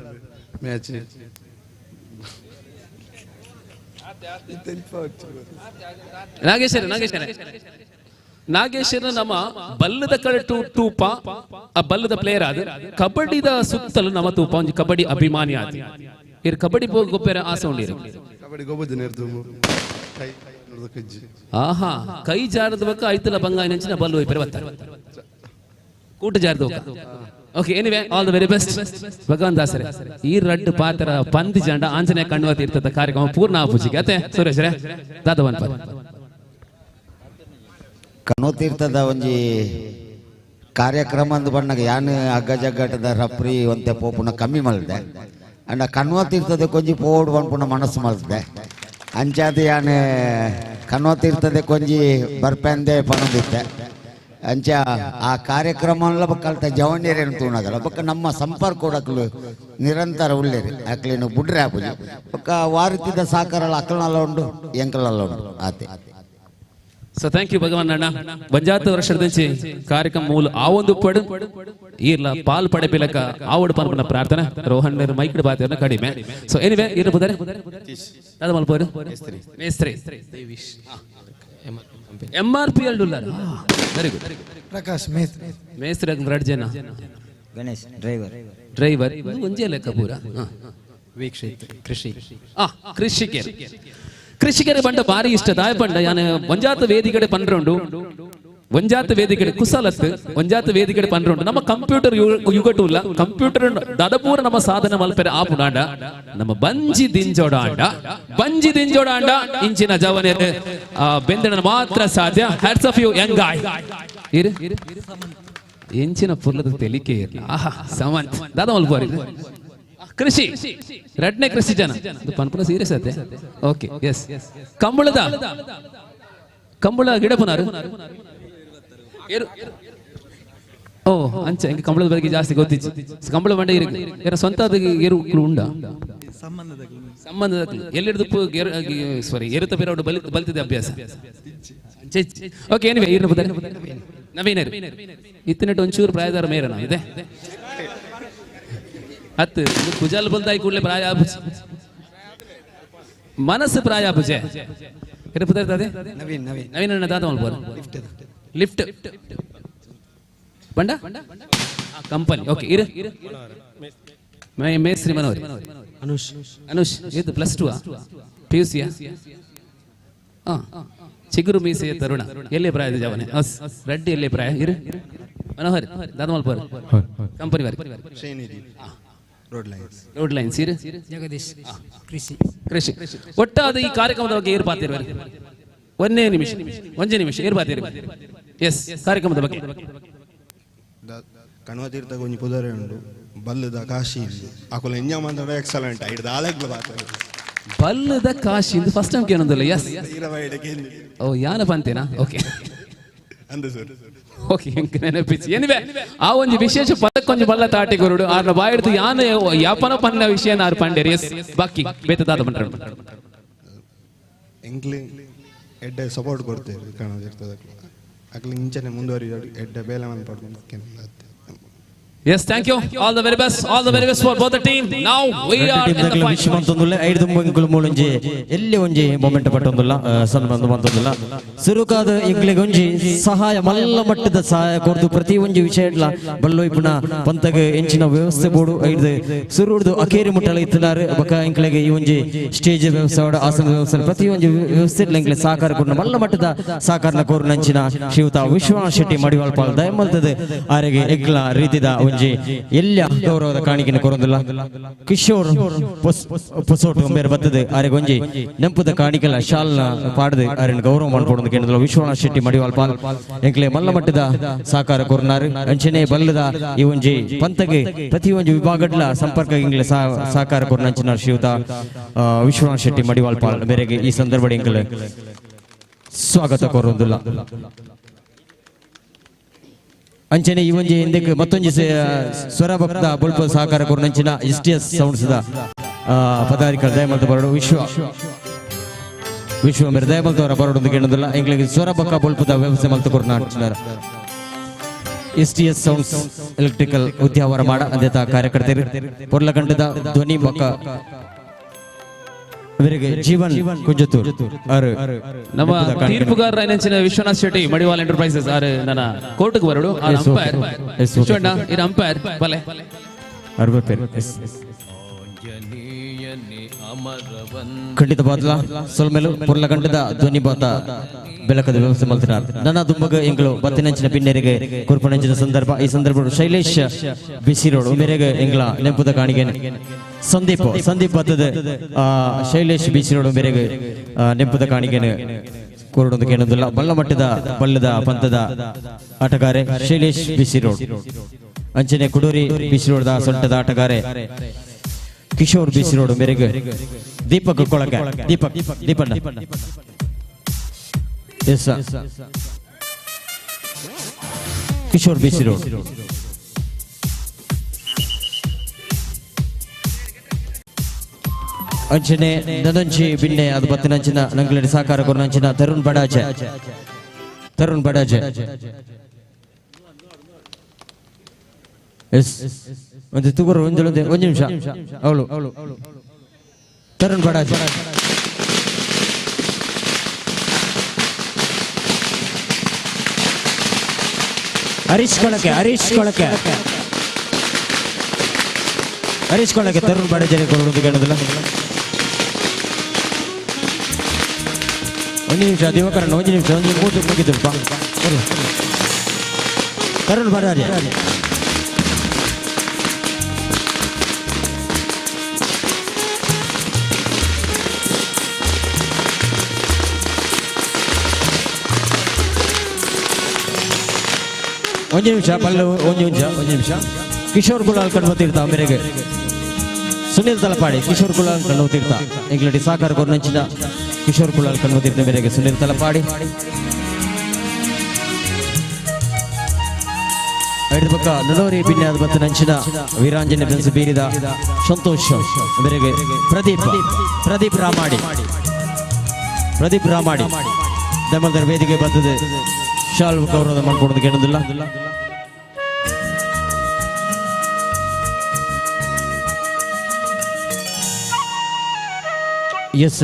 ಮ್ಯಾಚ್ ನಾಗೇಶ್ವರ ನಾಗೇಶ್ವರ ನಾಗೇಶ್ವರ ನಮ್ಮ ಬಲ್ಲದ ಕಡೆ ತೂಪ ಆ ಬಲ್ಲದ ಪ್ಲೇಯರ್ ಆದ ಕಬಡ್ಡಿದ ಸುತ್ತಲೂ ನಮ್ಮ ತೂಪ ಒಂದು ಕಬಡ್ಡಿ ಅಭಿಮಾನಿ ಆದ ಇರ್ ಕಬಡ್ಡಿ ಗೊಪ್ಪೇರ ಆಸೆ ಉಂಡಿರು ಕಬಡ್ಡಿ ಗೊಬ್ಬದ ನೇರ್ದು ಕೈ ಕಜ್ಜಿ ಆಹಾ ಕೈ ಜಾರದ ಬಕ್ಕ ಐತಲ ಬಂಗಾಯಿನಂಚಿನ ಬಲ್ಲು ಹೋಯ್ಪರೆ ಬತ್ತ ಕೂಟ ಜಾರದ okay anyway all the very best Bhagavan ದಾಸರೇ ಈ ರಡ್ಡು ಪಾತ್ರ ಪಂದಿ ಜಂಡ ಆಂಜನೇಯ ಕಣ್ವ ತೀರ್ಥದ ಕಾರ್ಯಕ್ರಮ ಪೂರ್ಣ ಆಪೂಜಿಗೆ ಅತ್ತೆ ಸುರೇಶ್ ರೇ ದಾದವನ್ ಪದ ಕಣ್ವತೀರ್ಥದ ಒಂಜಿ ಕಾರ್ಯಕ್ರಮ ಅಂದ್ ಬಣ್ಣಗ ಯಾನ್ ಹಗ್ಗ ಜಗ್ಗಾಟದ ರಪ್ರಿ ಒಂತೆ ಪೋಪುನ ಕಮ್ಮಿ ಮಲ್ದೆ ಅಂಡ ಕಣ್ವತೀರ್ಥದ ಕೊಂಜಿ ಪೋಡು ಪನ್ಪುನ ಮನಸ್ಸು ಮಲ್ದೆ ಅಂಚಾದ ಯಾನ್ ಕಣ್ವತೀರ್ಥದ ಕೊಂಜಿ ಬರ್ಪೆಂದೆ ಪನೊಂದಿತ್ತೆ ಅಂಚ ಆ ಕಾರ್ಯಕ್ರಮ ಕಲ್ತ ಜವಣ್ಯರೇನು ತೂಣಗಲ್ಲ ಬೊಕ್ಕ ನಮ್ಮ ಸಂಪರ್ಕ ಕೊಡಕ್ಲು ನಿರಂತರ ಉಳ್ಳೇರಿ ಅಕ್ಲೇನು ಬುಡ್ರೆ ಆಪುಜಿ ಬೊಕ್ಕ ವಾರತಿದ ಸಾಕರಲ್ಲ ಅಕ್ಕಲಲ್ಲ ಉಂಡು ಎಂಕಲಲ್ಲ ಉಂಡು ಆತೆ. ಸೊ thank you ಭಗವಾನ್ ಅಣ್ಣ ಬಂಜಾತ ವರ್ಷದಂಚಿ ಕಾರ್ಯಕ್ರಮ ಮೂಲ ಆ ಒಂದು ಪಡು ಈರ್ಲ ಪಾಲ್ ಪಡೆಪಿಲಕ ಆವಡು ಪನ್ಪನ ಪ್ರಾರ್ಥನೆ ರೋಹನ್ ಮೈಕ್ ಬಾತಿಯನ್ನ ಕಡಿಮೆ. ಸೊ ಎನಿವೆ ಇರು ಬುದರೆ ದಾದ ಮಲ್ಪೋರು ಮೇಸ್ತ್ರಿ ಎಂ ಆರ್ ಪಿ ಎಲ್ ಡುಲ್ಲರ್ ವೆರಿ ಗುಡ್ ಪ್ರಕಾಶ್ ಮೇಸ್ತ್ರಿ ಮೇಸ್ತ್ರಿ ಎರಡು ಜನ ಗಣೇಶ್ ಡ್ರೈವರ್ ಡ್ರೈವರ್ ಒಂಜೇ ಲೆಕ್ಕ ಪೂರ ವೀಕ್ಷಿತ್ ಕೃಷಿ ಕೃಷಿಕರು ಕೃಷಿಕರ ಬಂಡ ಭಾರಿ ಇಷ್ಟ ದಾಯ ಬಂಡ ಯಾನ ಒಂಜಾತ ವೇದಿಕಡೆ ಪನ್ರುಂಡು ಒಂಜಾತ ವೇದಿಕೆಡೆ ಕುಸಲತ್ ಒಂಜಾತ ವೇದಿಕೆಡೆ ಪನ್ರುಂಡು ನಮ್ಮ ಕಂಪ್ಯೂಟರ್ ಯುಗಟುಲ್ಲ ಕಂಪ್ಯೂಟರ್ ದದಪೂರ ನಮ್ಮ ಸಾಧನ ಮಲ್ಪೆರೆ ಆಪುನಾಂಡ ನಮ್ಮ ಬಂಜಿ ದಿಂಜೋಡಾಂಡ ಬಂಜಿ ದಿಂಜೋಡಾಂಡ ಇಂಚಿನ ಜವನೆರ್ ಬೆಂದಣ ಮಾತ್ರ ಸಾಧ್ಯ. Hats off you young guy. ಇರು ಎಂಚಿನ ಪುರ್ಲದ ತೆಲಿಕೆ ಇರಲಿ. ಆಹಾ ಸಮಂತ್ ದಾದ ಮಲ್ಪೋರಿ ಕೃಷಿ ರಡ್ನೆ ಕೃಷಿ ಜನ ಪನ್ಪುನ ಸೀರಿಯಸ್ ಅತ್ತೆ ಓಕೆ ಎಸ್ ಕಂಬಳದ ಕಂಬಳ ಗಿಡ ಪುನಾರು ಓ ಅಂಚ ಹಿಂಗೆ ಕಂಬಳದ ಬಗ್ಗೆ ಜಾಸ್ತಿ ಗೊತ್ತಿತ್ತು. ಕಂಬಳ ಬಂಡೆ ಇರು ಯಾರ ಸ್ವಂತ ಏರು ಉಂಡ ಸಂಬಂಧದ ಎಲ್ಲಿಡ್ದು ಸಾರಿ ಎರುತ ಬೇರೆ ಬಲಿತದೆ ಅಭ್ಯಾಸ. ಓಕೆ ಏನಿವೆ ಇರು ನವೀನ ಇತ್ತಿನಟ್ಟು ಒಂಚೂರು ಪ್ರಾಯದಾರ ಮೇರನ ಇದೆ ಹತ್ತು ಕುಜಲ್ ಬಂದಾಯಿ ಕೂಡಲೇ ಪ್ರಾಯ ಮನಸ್ಸು ಪ್ರಾಯ ಪೂಜೆ ನವೀನ್ ನವೀನ್ ನವೀನ್ ಅಣ್ಣ ದಾದ ಮಲ್ಪೋರು ಲಿಫ್ಟ್ ಬಂಡ ಕಂಪನಿ ಓಕೆ ಇರು ಮೇಸ್ತ್ರಿ ಮನೋಹರ್ ಅನುಷ್ ಅನುಷ್ ಇದು ಪ್ಲಸ್ ಟು ಪಿ ಯು ಸಿಯಾ ಚಿಗುರು ಮೀಸೆಯ ತರುಣ ಎಲ್ಲಿ ಪ್ರಾಯದ ಜವನೆ ರೆಡ್ಡಿ ಎಲ್ಲಿ ಪ್ರಾಯ ಇರು ಮನೋಹರ್ ದಾದ ಮಲ್ಪೋರು company road lines road lines ಇರು ಜಗದೀಶ್ ಕೃಷಿ ಕೃಷಿ ಒಟ್ಟಾದ ಈ ಕಾರ್ಯಕ್ರಮದ ಬಗ್ಗೆ ಏರ್ಪಾತಿರುವ ಒಂದೇ ನಿಮಿಷ ಒಂದೇ ನಿಮಿಷ ಏರ್ಪಾತಿರುವ ಎಸ್ ಕಾರ್ಯಕ್ರಮದ ಬಗ್ಗೆ ಕಣ್ವತೀರ್ಥ ಕೊಂಚ ಪುದರೆ ಉಂಡು ಬಲ್ಲದ ಕಾಶಿ ಅಕುಲ ಎಂಜ ಮಾತ್ರ ಎಕ್ಸಲೆಂಟ್ ಐಡ್ದ ಆಲೆಗ್ಲ ಬಾತಾರೆ ಬಲ್ಲದ ಕಾಶಿ ಇದು ಫಸ್ಟ್ ಟೈಮ್ ಕೇಳೊಂದಿಲ್ಲ ಎಸ್ ಓ ಯಾನ ಬಂತೇನಾ ಓಕೆ ಅಂದ ಸರ್ ಓಕೆ ಎಂಕ್ ನೆನಪಿಸಿ ಎನಿವೆ ಆ ಒಂಜಿ ವಿಶೇಷ ಪದಕ್ಕೊಂಜಿ ಬಲ್ಲ ತಾಟಿ ಗುರುಡು ಆರ್ನ ಬಾಯಿಡ್ದು ಯಾನ ಯಾಪನ ಪನ್ನ ವಿಷಯ ಆರ್ ಪಂಡೇರಿ ಎಸ್ ಬಾಕಿ ಬೇತದಾದ ಬಂಡ್ರ ಎಂಕ್ಲಿ ಎಡ್ಡೆ ಸಪೋರ್ಟ್ ಕೊಡ್ತೇವೆ ಕಣ್ವತೀರ್ಥದ ಅಕ್ಲಿ ಇಂಚನೆ ಮುಂದುವರಿಯೋಡು ಎಡ್ಡೆ ಬೇಲೆ ಮನ್ ಪಡ್ಕೊಂಡು Yes, thank you. All the very best. All the very best for both the team. Now we are in the wish final. ಮಂತೊಂದುಲ್ಲ ಐದು ಮುಂಗುಲು ಮೂಲೊಂಜಿ ಎಲ್ಲಿ ಒಂಜಿ ಮೊಮೆಂಟ್ ಪಟ್ಟೊಂದುಲ್ಲ ಸಣ್ಣ ಬಂದು ಮಂತೊಂದುಲ್ಲ ಸುರುಕಾದ ಎಂಗ್ಲಿಗೆ ಒಂಜಿ ಸಹಾಯ ಮಲ್ಲ ಮಟ್ಟದ ಸಹಾಯ ಕೊರ್ದು ಪ್ರತಿ ಒಂಜಿ ವಿಷಯ ಇಡ್ಲ ಬಲ್ಲೊಯ್ಪುನ ಪಂತಗ ಎಂಚಿನ ವ್ಯವಸ್ಥೆ ಬೋಡು ಐದು ಸುರುಡ್ದು ಅಕೇರಿ ಮುಟ್ಟಲ ಇತ್ತಲಾರು ಬೊಕ ಎಂಕ್ಲೆಗೆ ಈ ಒಂಜಿ ಸ್ಟೇಜ್ ವ್ಯವಸ್ಥೆ ಆಸನ ವ್ಯವಸ್ಥೆ ಪ್ರತಿ ಒಂಜಿ ವ್ಯವಸ್ಥೆ ಎಂಕ್ಲೆ ಸಹಕಾರ ಕೊರ್ನ ಮಲ್ಲ ಮಟ್ಟದ ಸಹಕಾರನ ಕೋರ್ನಂಚಿನ ಶ್ರೀಯುತ ವಿಶ್ವನಾಥ್ ಶೆಟ್ಟಿ ಮಡಿವಾಳ್ ಪಾಲ್ ದಯಮಲ್ತದೆ ಆರೆಗೆ ಎಂಕ್ಲ ರೀತಿದ ಒಂಜಿ ಒಂಜಿ ಎಲ್ಲ ಗೌರವದ ಕಾಣಿಕೆನ ಕೊರೊಂದುಲ್ಲ ಕಿಶೋರ್ ಪೊಸೋಟು ಮೇರೆ ಬತ್ತದ ಆರೆಗ್ ಒಂಜಿ ನೆಂಪುದ ಕಾಣಿಕೆಲ ಶಾಲ್ನ ಪಾಡ್ದು ಆರೆನ್ ಗೌರವ ಮನ್ಪೊಡೊಂದು ಕೇಂದ್ರ ವಿಶ್ವನಾಥ್ ಶೆಟ್ಟಿ ಮಡಿವಾಳ್ ಪಾಲ್ ಎಂಕ್ಲೆ ಮಲ್ಲ ಮಟ್ಟದ ಸಹಕಾರ ಕೊರ್ನಾರು ಅಂಚನೆ ಬಲ್ಲದ ಈ ಒಂಜಿ ಪಂತಗೆ ಪ್ರತಿ ಒಂಜಿ ವಿಭಾಗಡ್ಲ ಸಂಪರ್ಕ ಎಂಕ್ಲೆ ಸಹಕಾರ ಕೊರ್ನಂಚಿನ ಶ್ರೀಯುತ ವಿಶ್ವನಾಥ್ ಶೆಟ್ಟಿ ಮಡಿವಾಳ್ ಪಾಲ್ ಮೇರೆಗೆ ಈ ಸಂದರ್ಭ ಎಂಕ್ಲೆ ಸ್ವಾಗತ ಕೋರುವುದಿಲ್ಲ. ಅಂಚನೆ ಈ ಒಂಜಿ ಹಿಂದಕ್ಕೆ ಮತ್ತೊಂಜಿ ಸ್ವರ ಭಕ್ತ ಬೊಲ್ಪ ಸಹಕಾರ ಕೊರ್ನಂಚಿನ ಎಸ್ ಟಿ ಎಸ್ ಸೌಂಡ್ಸ್ ಪದಾಧಿಕಾರಿ ದಯಮಲ್ತ ಬರಡು ವಿಶ್ವ ವಿಶ್ವ ಮೇರೆ ದಯಮಲ್ತವರ ಬರಡು ಕೇಳೋದಿಲ್ಲ ಎಂಕ್ಲೆಗ್ ಸ್ವರ ಬಕ್ಕ ಬೊಲ್ಪದ ವ್ಯವಸ್ಥೆ ಮಲ್ತ ಕೊರ್ನಾಂಚಿನಾರ S T S sounds electrical Udyavara ಮಾಡ ಅಂದೇತ ಕಾರ್ಯಕರ್ತರು ಪೊರ್ಲಗಂಡದ ಧ್ವನಿ ಬಕ್ಕ ಜೀವನ್ ಕುಂಜತೂರ್ ನಮ್ಮ ತೀರ್ಪುಗಾರರ ನೆಂಚಿನ ವಿಶ್ವನಾಥ್ ಶೆಟ್ಟಿ ಮಡಿವಾಲ್ ಎಂಟರ್ಪ್ರೈಸಸ್ ಆರ್ ನನ್ನ ಕೋರ್ಟ್ಗೆ ಬರಡು ಆರ್ ಅಂಪೈರ್ ವಿಶ್ವಣ್ಣ ಇರ್ ಅಂಪೈರ್ ಬಲೆ ಖಂಡಿತ ಬಾದ್ಲ ಸೊಲ್ಮೆಲು ಪೊರ್ಲಗಂಡದ ಧ್ವನಿ ಬಾತ ಬೆಳಕದ ವ್ಯವಸ್ಥೆ ಮಲ್ತಿನಾರ್ ನನ್ನ ದುಂಬಗ ಎಂಗಳು ಬತ್ತಿನಂಚಿನ ಪಿನ್ನೆರಿಗೆ ಕುರ್ಪಣಂಚಿನ ಸಂದರ್ಭ ಈ ಸಂದರ್ಭ ಶೈಲೇಶ್ ಬಿಸಿರೋಡು ಮೇರೆಗೆ ಎಂಗಳ ನೆಂಪುದ ಕಾಣಿಗೆ ಸಂದೀಪ್ ಸಂದೀಪ್ ಬತ್ತದ ಶೈಲೇಶ್ ಬಿಸಿರೋಡು ಮೇರೆಗೆ ನೆಂಪುದ ಕಾಣಿಗೆನೆ ಕೋರಡೊಂದು ಕೇಳೊಂದಿಲ್ಲ ಬಲ್ಲ ಮಟ್ಟದ ಬಲ್ಲದ ಪಂಥದ ಆಟಗಾರೆ ಶೈಲೇಶ್ ಬಿಸಿರೋಡ್ ಅಂಚನೆ ಕುಡೂರಿ ಬಿಸಿರೋಡ್ದ ಸೊಂಟದ ಆಟಗಾರೆ ಕಿಶೋರ್ ಬಿಸಿರೋಡು ಮೇರೆಗೆ ದೀಪಕ್ ಕೊಳಕೆ ದೀಪಕ್ ದೀಪಣ್ಣ ಎಸ್ ಕಿಶೋರ್ ಬಿಸಿರೋಡ್ ಅಂಚನೆ ನದಂಚಿ ಬಿನ್ನೆ ಅದು ಬತ್ತಿನಂಚಿನ ನಂಗ್ಲಡಿ ಸಹಕಾರ ಕೊರನಂಚಿನ ತರುಣ್ ಬಡಾಜೆ ತರುಣ್ ಬಡಾಜೆ ಎಸ್ ಒಂದು ತುಗುರು ಒಂದು ಒಂದು ನಿಮಿಷ ಅವಳು ತರುಣ್ ಬಡಾಜೆ ಹರೀಶ್ ಕೊಳಕೆ ಹರೀಶ್ ಕೊಳಕೆ ಹರೀಶ್ ಕೊಳಕೆ ತರುಣ್ ಬಡಾಜೆ ಕೊಡೋದು ಕೇಳೋದಿಲ್ಲ. ಒಂದು ನಿಮಿಷ ದಿವಾಕರಣ್ಣ ಒಂದು ನಿಮಿಷ ಒಂದು ಮೂರು ಮುಗಿತು ತರುಣ್ ಬಡಾಜೆ ಒಂದು ನಿಮಿಷ ಪಲ್ಲು ಒಂದು ನಿಮಿಷ ಒಂದು ನಿಮಿಷ ಕಿಶೋರ್ ಗುಲಾಲ್ ಕಣ್ವ ಮೇರೆಗೆ ಸುನಿಲ್ ತಲಪಾಡಿ ಕಿಶೋರ್ ಕುಲಾಲ್ ಕಣ್ವ ತೀರ್ಥ ಎಂಗ್ಲಡಿ ಸಾಕಾರ ಕೊರ್ನಂಚಿನ ಕಿಶೋರ್ ಕುಲಾಲ್ ಕಣ್ವ ತೀರ್ಥ ಮೇರೆಗೆ ಸುನಿಲ್ ತಲಪಾಡಿ ಐದು ಪಕ್ಕ ನಲೋರಿ ಬಿನ್ಯಾದ ಮತ್ತು ನಂಚಿನ ವೀರಾಂಜನೆ ಬೆನ್ಸು ಬೀರಿದ ಸಂತೋಷ್ ಮೇರೆಗೆ ಪ್ರದೀಪ್ ಪ್ರದೀಪ್ ರಾಮಾಡಿ ಪ್ರದೀಪ್ ರಾಮಾಡಿ ದಮಲ್ದರ ವೇದಿಕೆ ಬರ್ತದೆ ಶಾಲ್ ಗೌರವ ಮಾಡ್ಕೊಡೋದು ಕೇಳೋದಿಲ್ಲ. ಎಸ್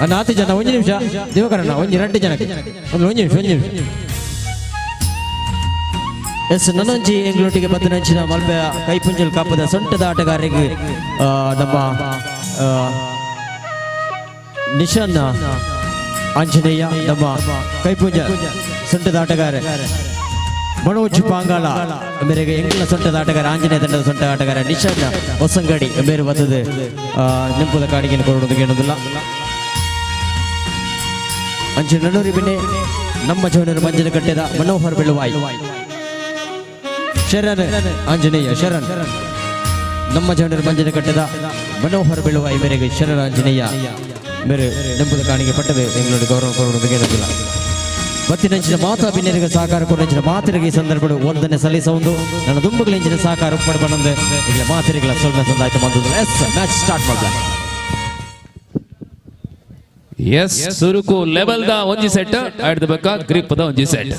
ಅಣ್ಣ ಆತು ಜನ ಒಂದು ನಿಮಿಷ ದಿವಾಕರಣ್ಣ ಒಂದು ಎರಡು ಜನಕ್ಕೆ ಒಂದು ಒಂದು ನಿಮಿಷ ಒಂದು ನಿಮಿಷ ಎಸ್ ನನ್ನಂಚಿ ಎಂಗ್ಲೊಟ್ಟಿಗೆ ಬತ್ತನಂಚಿನ ಮಲ್ಪೆ ಕೈಪುಂಜಲ್ ಕಾಪದ ಸೊಂಟದ ಆಟಗಾರರಿಗೆ ನಮ್ಮ ನಿಶಾನ್ ಆಂಜನೇಯ ನಮ್ಮ ಕೈಪುಂಜ ಸೊಂಟದ ಆಟಗಾರ ಮನೋಜ್ ಪಾಂಗಾಳ ಮೇರೆಗೆ ಎಂಗ್ಲ ಸೊಂಟದ ಆಟಗಾರ ಆಂಜನೇಯ ತಂಡದ ಸೊಂಟ ಆಟಗಾರ ನಿಶಾನ್ ಹೊಸಂಗಡಿ ಮೇರೆ ಬರ್ತದೆ ನೆಂಪುದ ಕಾಣಿಕೆಯನ್ನು ಕೊಡುವುದು ಕೇಳೋದಿಲ್ಲ. ಅಂಚೆ ನಡೂರಿ ಬೆನೆ ನಮ್ಮ ಜೋನರು ಮಂಜನ ಕಟ್ಟೆದ ಮನೋಹರ್ ಬೆಳುವಾಯಿ ಶರಣ್ ಆಂಜನೇಯ ಶರಣ್ ನಮ್ಮ ಜೋನರು ಮಂಜನ ಕಟ್ಟೆದ ಮನೋಹರ್ ಬೆಳುವಾಯಿ ಮೇರೆಗೆ ಶರಣ್ ಆಂಜನೇಯ ಮೇರೆ ನೆಂಪುದ ಕಾಣಿಕೆ ಪಟ್ಟದೆ ಎಂಗಳೋಡು ಗೌರವ ಕೊಡುವುದು ಕೇಳೋದಿಲ್ಲ. ಬತ್ತಿನಂಚಿನ ಮಾತಾ ಬಿನ್ನೆರಿಗೆ ಸಹಕಾರ ಕೊಡಂಚಿನ ಮಾತರಿಗೆ ಈ ಸಂದರ್ಭಗಳು ಒಂದನೇ ಸಲ್ಲಿಸೊಂದು ನನ್ನ ದುಂಬುಗಳಿಂಚಿನ ಸಹಕಾರ ಉಪ್ಪಡು ಬಂದ ಈಗ ಮಾತರಿಗಳ ಸ್ವಲ್ಪ ಸಂದಾಯ್ತು ಬಂದದ್ದು. ಎಸ್ ಮ್ಯಾಚ್ ಸ್ಟಾರ್ಟ್ ಮಾಡ್ಲ. ಎಸ್ ಸುರುಕು ಲೆವೆಲ್ the ಒಂಜಿ ಸೆಟ್ ಆಡ್ದ ಬಕ್ಕ ಗ್ರಿಪ್ the ಒಂಜಿ ಸೆಟ್.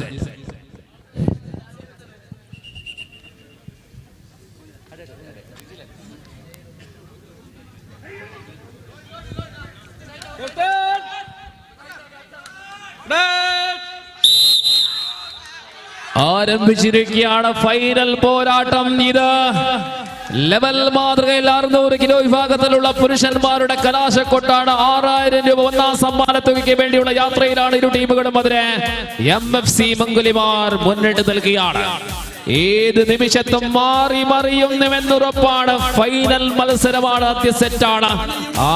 ആരംഭിച്ചിരിക്കുകയാണ് ഫൈനൽ പോരാട്ടം. ഇത് ലെവൽ മാതൃകയിൽ 600 കിലോ വിഭാഗത്തിലുള്ള പുരുഷന്മാരുടെ കലാശക്കൊട്ടാണ്. 6000 രൂപ ഒന്നാം സമ്മാനത്തുകയ്ക്ക് വേണ്ടിയുള്ള യാത്രയിലാണ് ഇരു ടീമുകളും. അതിന് MFC Mangulimar മുന്നിട്ട് നിൽക്കുകയാണ്. ഏത് നിമിഷത്തും മാറി മറിയുന്നുവെന്നുറപ്പാണ്. ഫൈനൽ മത്സരമാണ്, ആദ്യ സെറ്റാണ്.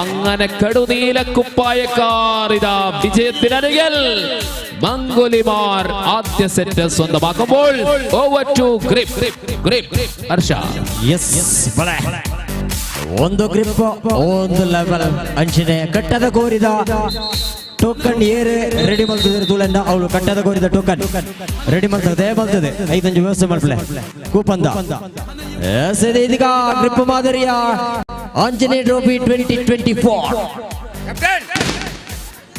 അങ്ങനെ കടുനീല കുപ്പായക്കാർ ഇതാ വിജയത്തിനരികിൽ. മംഗുലിമാർ ആദ്യ സെറ്റ് സ്വന്തമാക്കുമ്പോൾ over to grip grip Harsha. Yes, ಒಂದು ಗ್ರಿಪ್ ಒಂದು ಲೆವೆಲ್ ಅಂಚಿನೆ ಕಟ್ಟದ ಕೋರಿದ ಟೋಕನ್ ಏರೆ ರೆಡಿ ಮಲ್ತದೆ ತೂಲೆಂದ ಅವಳು ಕಟ್ಟದ ಕೋರಿದ ಟೋಕನ್ ರೆಡಿ ಮಲ್ತದೆ ಬಲ್ತದೆ ಐದಂಜು ವ್ಯವಸ್ಥೆ ಮಲ್ಪಲೆ ಕೂಪಂದ. ಎಸ್, ಇದೀಗ ಗ್ರಿಪ್ ಮಾದರಿಯ Anjaneya trophy 2024. Captain,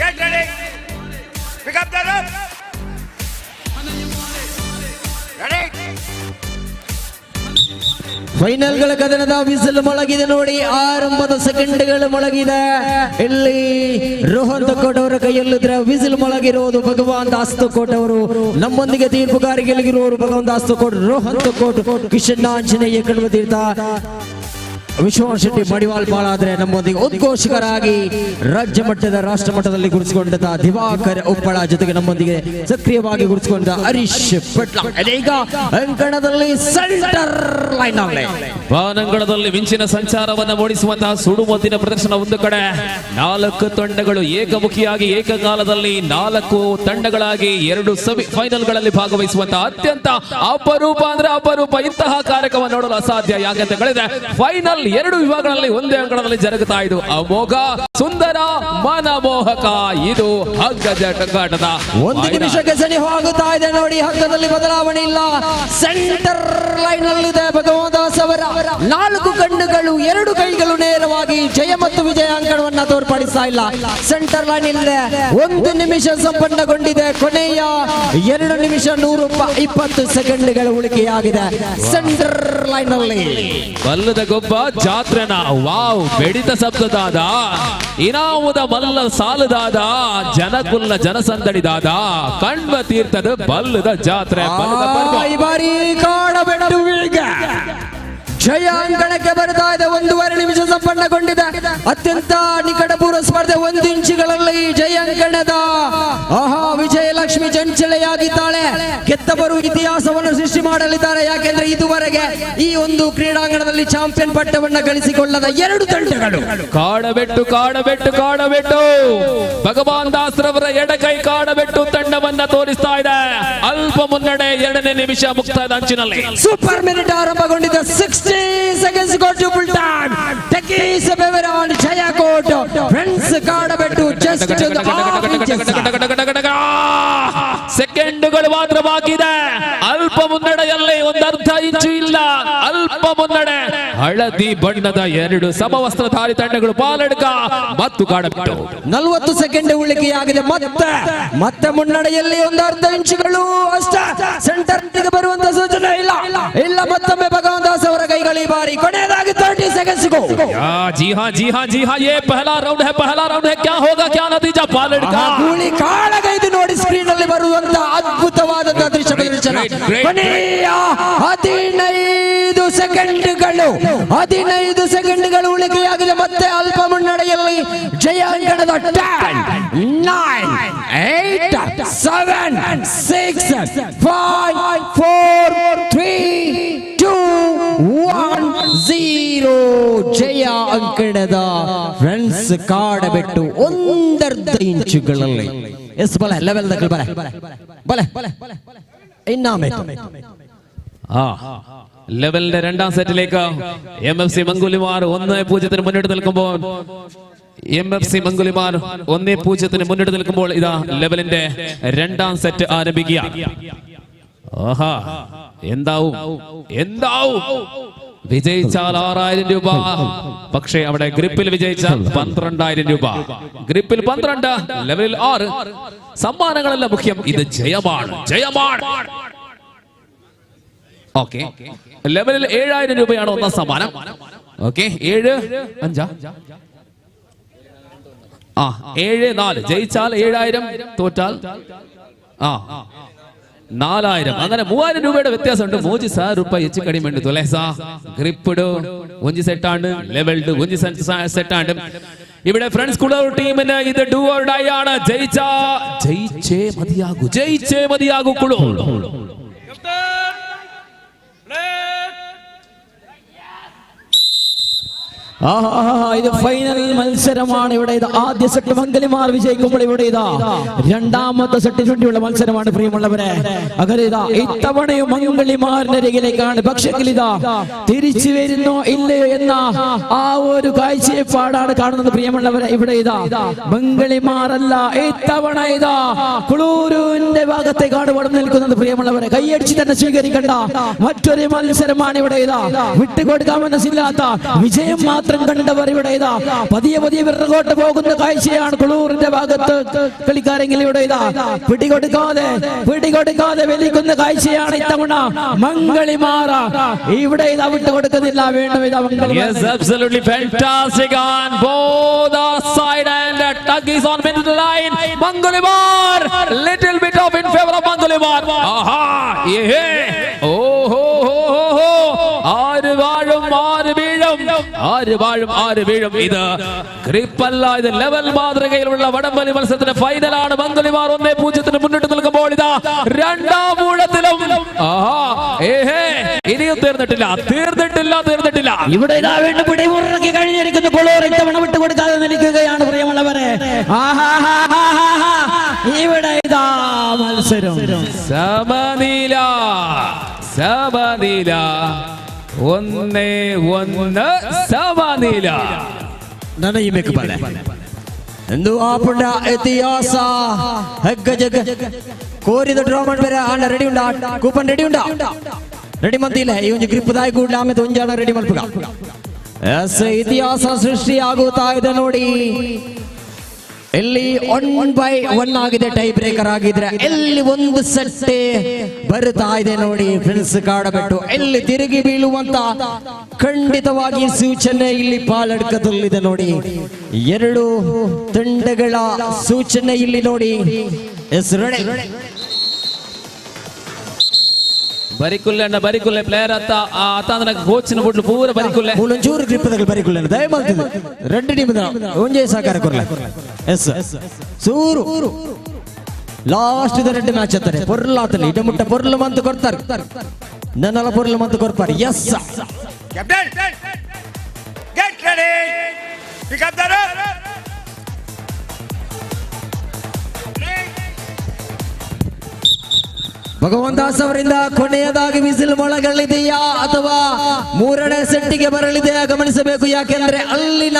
get ready. Pick up the rope. Ready? ಫೈನಲ್ಗಳ ಕದನದ ವಿಸಿಲ್ ಮೊಳಗಿದೆ ನೋಡಿ. ಆರಂಭದ ಸೆಕೆಂಡ್ಗಳು ಮೊಳಗಿದೆ. ಇಲ್ಲಿ ರೋಹನ್ ತಕ್ಕೋಟ್ ಅವರ ಕೈಯಲ್ಲಿದ್ರೆ ವಿಸಿಲ್ ಮೊಳಗಿರುವುದು ಭಗವಾನ್ ದಾಸ್ ತಕ್ಕೋಟ್ ಅವರು. ನಮ್ಮೊಂದಿಗೆ ತೀರ್ಪುಗಾರಿಕೆಯಲ್ಲಿರುವವರು ಭಗವಾನ್ ದಾಸ್ ತಕ್ಕೋಟ್, ರೋಹನ್ ತಕ್ಕೋಟ್, ಕಿಶನ್ ಆಂಜನೇಯ ಕಣ್ವತೀರ್ಥ, ವಿಶ್ವನಾಥ್ ಶೆಟ್ಟಿ ಮಡಿವಾಳ್ ಪಾಳಾದ್ರೆ ನಮ್ಮೊಂದಿಗೆ ಉದ್ಘೋಷಕರಾಗಿ ರಾಜ್ಯ ಮಟ್ಟದ ರಾಷ್ಟ್ರ ಮಟ್ಟದಲ್ಲಿ ಗುರುತಿಸಿಕೊಂಡಂತ ದಿವಾಕರ್ ಉಪ್ಪಳ ಜೊತೆಗೆ ನಮ್ಮೊಂದಿಗೆ ಸಕ್ರಿಯವಾಗಿ ಗುರುತಿಸಿಕೊಂಡ ಹರೀಶ್ ಪಟ್ಲ. ಈಗ ಅಂಕಣದಲ್ಲಿ ಸೆಂಟರ್ ಲೈನ್ ಅಲ್ಲಿ ಬಾನಂಗಳದಲ್ಲಿ ಮಿಂಚಿನ ಸಂಚಾರವನ್ನು ಮೂಡಿಸುವಂತಹ ಸುಡುಮದ್ದಿನ ಪ್ರದರ್ಶನ. ಒಂದು ಕಡೆ 4 ತಂಡಗಳು ಏಕಮುಖಿಯಾಗಿ ಏಕಕಾಲದಲ್ಲಿ 4 ತಂಡಗಳಾಗಿ 2 ಸೆಮಿ ಫೈನಲ್ಗಳಲ್ಲಿ ಭಾಗವಹಿಸುವಂತಹ ಅತ್ಯಂತ ಅಪರೂಪ ಅಂದ್ರೆ ಅಪರೂಪ. ಇಂತಹ ಕಾರ್ಯಕ್ರಮ ನೋಡಲು ಅಸಾಧ್ಯ. ಯಾಕಂತ ಹೇಳಿದ್ರೆ ಫೈನಲ್ 2 ವಿಭಾಗಗಳಲ್ಲಿ ಒಂದೇ ಅಂಕಣದಲ್ಲಿ ಜರುಗುತ್ತಾ ಇದು ಅಮೋಘ ಸುಂದರ ಮನಮೋಹಕ. ಇದು ಹಗ್ಗಜಟಗಾಟದ ಒಂದು ನಿಮಿಷಕ್ಕೆ ಸನಿಹವಾಗುತ್ತಾ ಇದೆ ನೋಡಿ. ಹಗ್ಗದಲ್ಲಿ ಬದಲಾವಣೆ ಇಲ್ಲ. ಸೆಂಟರ್ ಲೈನ್ ಅಲ್ಲಿದೆ ಭಗವಾನ್ ದಾಸ್ ಅವರ 4 ಕಣ್ಣುಗಳು, 2 ಕೈಗಳು ನೇರವಾಗಿ ಜಯ ಮತ್ತು ವಿಜಯ ಅಂಕಣವನ್ನ ತೋರ್ಪಡಿಸ್ತಾ ಇಲ್ಲ. ಸೆಂಟರ್ ಲೈನ್ ಇಲ್ಲದೆ 1 ನಿಮಿಷ ಸಂಪನ್ನಗೊಂಡಿದೆ. ಕೊನೆಯ 2 ನಿಮಿಷ 120 ಸೆಕೆಂಡ್ಗಳು ಉಳಿಕೆಯಾಗಿದೆ ಸೆಂಟರ್ ಲೈನ್ ಅಲ್ಲಿ. ಬಲ್ಲದ ಗೊಬ್ಬ ಜಾತ್ರೆನ ವಾವ್ ಬೆಡಿತ ಶಬ್ದದಾದ ಇನಾಮುದ ಮಲ್ಲ ಸಾಲದಾದ ಜನಕುಲ್ಲ ಜನಸಂದಡಿದಾದ ಕಣ್ವ ತೀರ್ಥದ ಬಲ್ಲದ ಜಾತ್ರೆ. ಈ ಬಾರಿ ಕಾಡಬೆಟ್ಟು ಈಗ ಜಯ ಅಂಕಣಕ್ಕೆ ಬರ್ತಾ ಇದೆ. 1.5 ನಿಮಿಷ ಸಂಪನ್ನಗೊಂಡಿದೆ. ಅತ್ಯಂತ ನಿಕಟಪೂರ್ವ ಸ್ಪರ್ಧೆ. 1 ಇಂಚುಗಳಲ್ಲಿ ಜಯ ಅಂಕಣದ ಆಹಾ ವಿಜಯಲಕ್ಷ್ಮಿ ಚಂಚಲೆಯಾಗಿದ್ದಾಳೆ. ಗೆದ್ದವರು ಇತಿಹಾಸವನ್ನು ಸೃಷ್ಟಿ ಮಾಡಲಿದ್ದಾರೆ. ಯಾಕೆಂದ್ರೆ ಇದುವರೆಗೆ ಈ ಒಂದು ಕ್ರೀಡಾಂಗಣದಲ್ಲಿ ಚಾಂಪಿಯನ್ ಪಟ್ಟವನ್ನು ಗಳಿಸಿಕೊಳ್ಳದ 2 ತಂಡಗಳು. ಕಾಡಬೆಟ್ಟು ಕಾಡಬೆಟ್ಟು ಕಾಡಬೆಟ್ಟು ಭಗವಾನ್ ದಾಸರವರ ಎಡಕೈ ಕಾಡಬೆಟ್ಟು ತಂಡವನ್ನ ತೋರಿಸ್ತಾ ಇದೆ. ಅಲ್ಪ ಮುನ್ನಡೆ. 2ನೇ ನಿಮಿಷ ಮುಕ್ತಾಯದ ಅಂಚಿನಲ್ಲಿ ಸೂಪರ್ ಮಿನಿಟ್ ಆರಂಭಗೊಂಡಿದೆ. 60 seconds go to full time. Tekis Beveran Jayakot friends Kadabettu just ಸೆಕೆಂಡುಗಳು ಮಾತ್ರ ಬಾಕಿ ಇದೆ. ಅಲ್ಪ ಮುನ್ನಡೆಯಲ್ಲಿ ಒಂದರ್ಧ ಇಂಚು ಇಲ್ಲ, ಅಲ್ಪ ಮುನ್ನಡೆ. ಹಳದಿ ಬಣ್ಣದ 2 ಸಮವಸ್ತ್ರಧಾರಿ ತಂಡಗಳು ಪಾಲಡ್ಕ ಮತ್ತು ಕಾಡಬೆಟ್ಟು. 40 ಸೆಕೆಂಡ್ ಉಳಿಕೆಯಾಗಿದೆ. ಮತ್ತೆ ಮತ್ತೆ ಮುನ್ನಡೆಯಲ್ಲಿ ಒಂದರ್ಧ ಇಂಚುಗಳು ಅಷ್ಟೇ. ಸೆಂಟರ್ ಬರುವಂತ ಸೂಚನೆ ಇಲ್ಲ ಇಲ್ಲ. ಮತ್ತೊಮ್ಮೆ ಭಗವಾನ್ ದಾಸ್ ಅವರ ಕೈಗಳು ಈ ಬಾರಿ ಕೊನೆಯದಾಗಿ 30 ಸೆಕೆಂಡ್ಸ್ ಗೋ. जी हाँ जी हाँ जी हाँ, ये पहला राउंड है, पहला राउंड है. क्या होगा क्या नतीजा? ಪಾಲಡ್ಕ ಗೂಳಿ ಕಾಳಗೈದು ನೋಡಿ ಸ್ಕ್ರೀನ್ ಅಲ್ಲಿ ಬರುವಂತ ಅದ್ಭುತವಾದಂತಹ ದೃಶ್ಯ ಪ್ರದರ್ಶನ. ಕೊನೆಯ 15 ಸೆಕೆಂಡ್ಗಳು, 15 ಸೆಕೆಂಡ್ಗಳು ಉಳಿಕೆಯಾಗಿದೆ. ಮತ್ತೆ ಅಲ್ಪ ಮುನ್ನಡೆಯಲ್ಲಿ ಜಯ ಅಂಕಣದ 10 9 8 7 6 5 4 3 2 1 0. ಜಯ ಅಂಕಣದ ಫ್ರೆಂಡ್ಸ್ ಕಾಡಬೆಟ್ಟು ಒಂದರ್ಧ ಇಂಚುಗಳಲ್ಲಿ. ಎಸ್ ಬಲೆ ಲೆವೆಲ್ ದಕ್ಕಲ್ ಬಲೆ ಬಲೆ ಇನ್ನಾಮೆ. ലെവലിന്റെ 2ാം സെറ്റിലേക്ക് MFC Mangulimar 1-0 മുന്നിട്ട് നിൽക്കുമ്പോൾ MFC Mangulimar 1-0 മുന്നിട്ട് നിൽക്കുമ്പോൾ ഇതാ ലെവലിന്റെ 2ാം സെറ്റ് ആരംഭിക്കുക. ആഹാ, എന്താവും എന്താവും? വിജയിച്ചാൽ 6000 രൂപ, പക്ഷേ അവിടെ ഗ്രിപ്പിൽ വിജയിച്ചാൽ 12,000 രൂപ. ഗ്രിപ്പിൽ 12, ലെവലിൽ 6. സമ്മാനങ്ങളല്ല മുഖ്യം, ഇത് ജയമാണ് ജയമാണ്. ഓക്കെ, ലെവലിൽ 7,000 രൂപയാണ് ഒന്നാം സമ്മാനം. ഓക്കെ, 7 5 7 4. ജയിച്ചാൽ 7,000, തോറ്റാൽ 4000 അങ്ങനെ 3000 രൂപയുടെ വ്യത്യാസമുണ്ട്. 3000 രൂപ ಹೆಚ್ಚು ಕಡಿಮೆ ಉಂಟು. ತುಲೇಸ ಗ್ರಿಪ್ಡ್ ಒಂಜಿ ಸೆಟ್ ಆಂಡ್ ಲೆವೆಲ್ಡ್ ಒಂಜಿ ಸೆಟ್ ಆಂಡ್. ഇവിടെ ഫ്രണ്ട്സ് കുളൂർ ടീമിന് ഇത് do or die ആണ്. ജയിച്ചേ മതിയാകൂ, ജയിച്ചേ മതിയാകൂ കുളൂർ. ഇത് ഫൈനൽ മത്സരമാണ്. ഇവിടെ ഇത് ആദ്യ സെറ്റ് മംഗലിമാർ വിജയിക്കുമ്പോൾ ഇവിടെ ഇതാ രണ്ടാമത്തെ സെറ്റിന് വേണ്ടിയുള്ള മത്സരമാണ് പ്രിയമുള്ളവരെ. അങ്ങനെ ഇതാ ഇത്തവണയും മംഗലിമാറിന്റെ അരികിലേക്കാണ്. പക്ഷെങ്കിൽ ഇതാ തിരിച്ചു വരുന്നോ ഇല്ലയോ എന്ന ആ ഒരു കാഴ്ചപ്പാടാണ് കാണുന്നത് പ്രിയമുള്ളവരെ. ഇവിടെ ഇതാ മംഗളിമാറല്ല, ഇത്തവണ ഇതാ കുളൂരിന്റെ ഭാഗത്തേക്കാണ് വടം നിൽക്കുന്നത് പ്രിയമുള്ളവരെ. കൈയടിച്ച് തന്നെ സ്വീകരിക്കേണ്ട മറ്റൊരു മത്സരമാണ് ഇവിടെ. ഇതാ വിട്ടുകൊടുക്കാൻ മനസ്സില്ലാത്ത വിജയം മാത്രം കണ്ടവർ ഇവിടെ ഇതാ പതിയെ പതിയെ വിറകോട്ട് പോകുന്ന കാഴ്ചയാണ് കുളൂറിന്റെ ഭാഗത്ത്. കളിക്കാരെങ്കിലും ഇവിടെ ഇതാ പിടികൊടുക്കാതെ പിടികൊടുക്കാതെ വലിക്കുന്ന കാഴ്ചയാണ് ഇത്തവണ മംഗളിമാറ. ഇവിടെ ഇതാ വിട്ടുകൊടുക്കുന്നില്ല. വീണ്ടും ഇതാ മംഗളിമാറ. Yes, absolutely fantastic on both the side and the tug is on middle line. Mangalimar, little bit of in favor of Mangalimar. Aha, yeah, oh ho ho ho ho. ആര് വാഴും ആര് വീഴും, ആര് വാഴും ആര് വീഴും. ഇത് ഗ്രിപ്പല്ല, ഇത് ലെവൽ മാതൃകയിലുള്ള വടംവലി മത്സരത്തിന്റെ ഫൈനലാണ്. മംഗളിമാർ 1-0 മുന്നിട്ട് നിൽക്കുമ്പോൾ ഇതാ രണ്ടാം ഊഴത്തിലും ആഹാ ഏഹേ ഇനിയും തീർന്നിട്ടില്ല, തീർന്നിട്ടില്ല, തീർന്നിട്ടില്ല. ഇവിടെ ഇതാ വീണ്ടും പിടിമുറുക്കി കഴിഞ്ഞിരിക്കുന്നു കുളൂർ. ഇത്തവണ വിട്ടുകൊടുക്കാതെ നിൽക്കുകയാണ് പ്രിയമുള്ളവരെ. ഇവിടെ ഇതാ മത്സരം സമനില, സമനില, 1-1 സമനില. ಎಂದು ಆಪುಂಡ ಇತಿಹಾಸ ಹಗ್ಗ ಜಗ್ಗ ಕೋರಿದ ಡ್ರಾ ಮಾಡ್ಬೇರೆ. ಆಂಡ ರೆಡಿ ಉಂಡ, ಕೂಪನ್ ರೆಡಿ ಉಂಡ, ರೆಡಿ ಮಂತಿಲ್ಲ. ಈ ಒಂದು ಗ್ರಿಪ್ ದಾಯಿ ಕೂಡ್ಲೆ ಆಮೇಲೆ ಒಂಜಾಣ ರೆಡಿ ಮಲ್ಪುಗ. ಎಸ್, ಇತಿಹಾಸ ಸೃಷ್ಟಿಯಾಗುತ್ತಾ ಇದೆ ನೋಡಿ. ಇಲ್ಲಿ 1-1 ಆಗಿದೆ, ಟೈ ಬ್ರೇಕರ್ ಆಗಿದ್ರೆ ಎಲ್ಲಿ ಒಂದು ಸೆಟ್ಟೆ ಬರುತ್ತಾ ಇದೆ ನೋಡಿ. ಫ್ರೆಂಡ್ಸ್ ಕಾಡಬೆಟ್ಟು ಎಲ್ಲಿ ತಿರುಗಿ ಬೀಳುವಂತ ಖಂಡಿತವಾಗಿ ಸೂಚನೆ ಇಲ್ಲಿ ಪಾಲಡ್ಕದಲ್ಲಿದೆ ನೋಡಿ. ಎರಡು ತಂಡಗಳ ಸೂಚನೆ ಇಲ್ಲಿ ನೋಡಿ. ಎಸ್ ರೆಡಿ ಬರಿಕುಲ್ಲೆ ಅಣ್ಣ, ಬರಿಕುಲ್ಲೆ ಪ್ಲೇಯರ್ ಅತ್ತ ಆತ ಅಂದ್ರೆ ಕೋಚಿನ ಬುಡ್ಲು ಪೂರ ಬರಿಕುಲ್ಲೆ. ಒಂಚೂರು ಗ್ರಿಪ್ ಬರಿಕುಲ್ಲೆ ದಯಮಾಡ್ತಿದೆ. రెండు ಟೀಮ್ ಒಂಜೇ ಸಹಕಾರ ಕೊರ್ಲೆ. ಎಸ್ ಸೂರು ಲಾಸ್ಟ್ ಎರಡು ಮ್ಯಾಚ್ ಅಂತಾರೆ ಪೊರ್ಲು ಆತಲಿ ಇಡ ಮುಟ್ಟ ಪೊರ್ಲು ಮಂತ್ ಕೊಡ್ತಾರೆ, ನನ್ನೆಲ್ಲ ಪೊರ್ಲು ಮಂತ್ ಕೊಡ್ತಾರೆ. Yes captain, get ready, pick up the rope. Bhagavan Das ಅವರಿಂದ ಕೊನೆಯದಾಗಿ ವಿಸಿಲ್ ಮೊಳಗಲಿದೆಯಾ ಅಥವಾ ಮೂರನೇ ಸೆಟ್ಟಿಗೆ ಬರಲಿದೆಯಾ ಗಮನಿಸಬೇಕು. ಯಾಕೆಂದ್ರೆ ಅಲ್ಲಿನ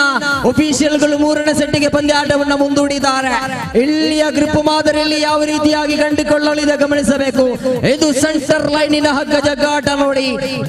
ಅಫಿಷಿಯಲ್ಗಳು ಮೂರನೇ ಸೆಟ್ಟಿಗೆ ಪಂದ್ಯಾಟವನ್ನು ಮುಂದೂಡಿದ್ದಾರೆ. ಇಲ್ಲಿಯ ಗ್ರಿಪ್ ಮಾದರಿಯಲ್ಲಿ ಯಾವ ರೀತಿಯಾಗಿ ಕಂಡುಕೊಳ್ಳಲಿದೆ ಗಮನಿಸಬೇಕು. ಇದು ಸೆಂಟರ್ ಲೈನಿನ ಹಗ್ಗ ಜಗ್ಗಾಟ ನೋಡಿ.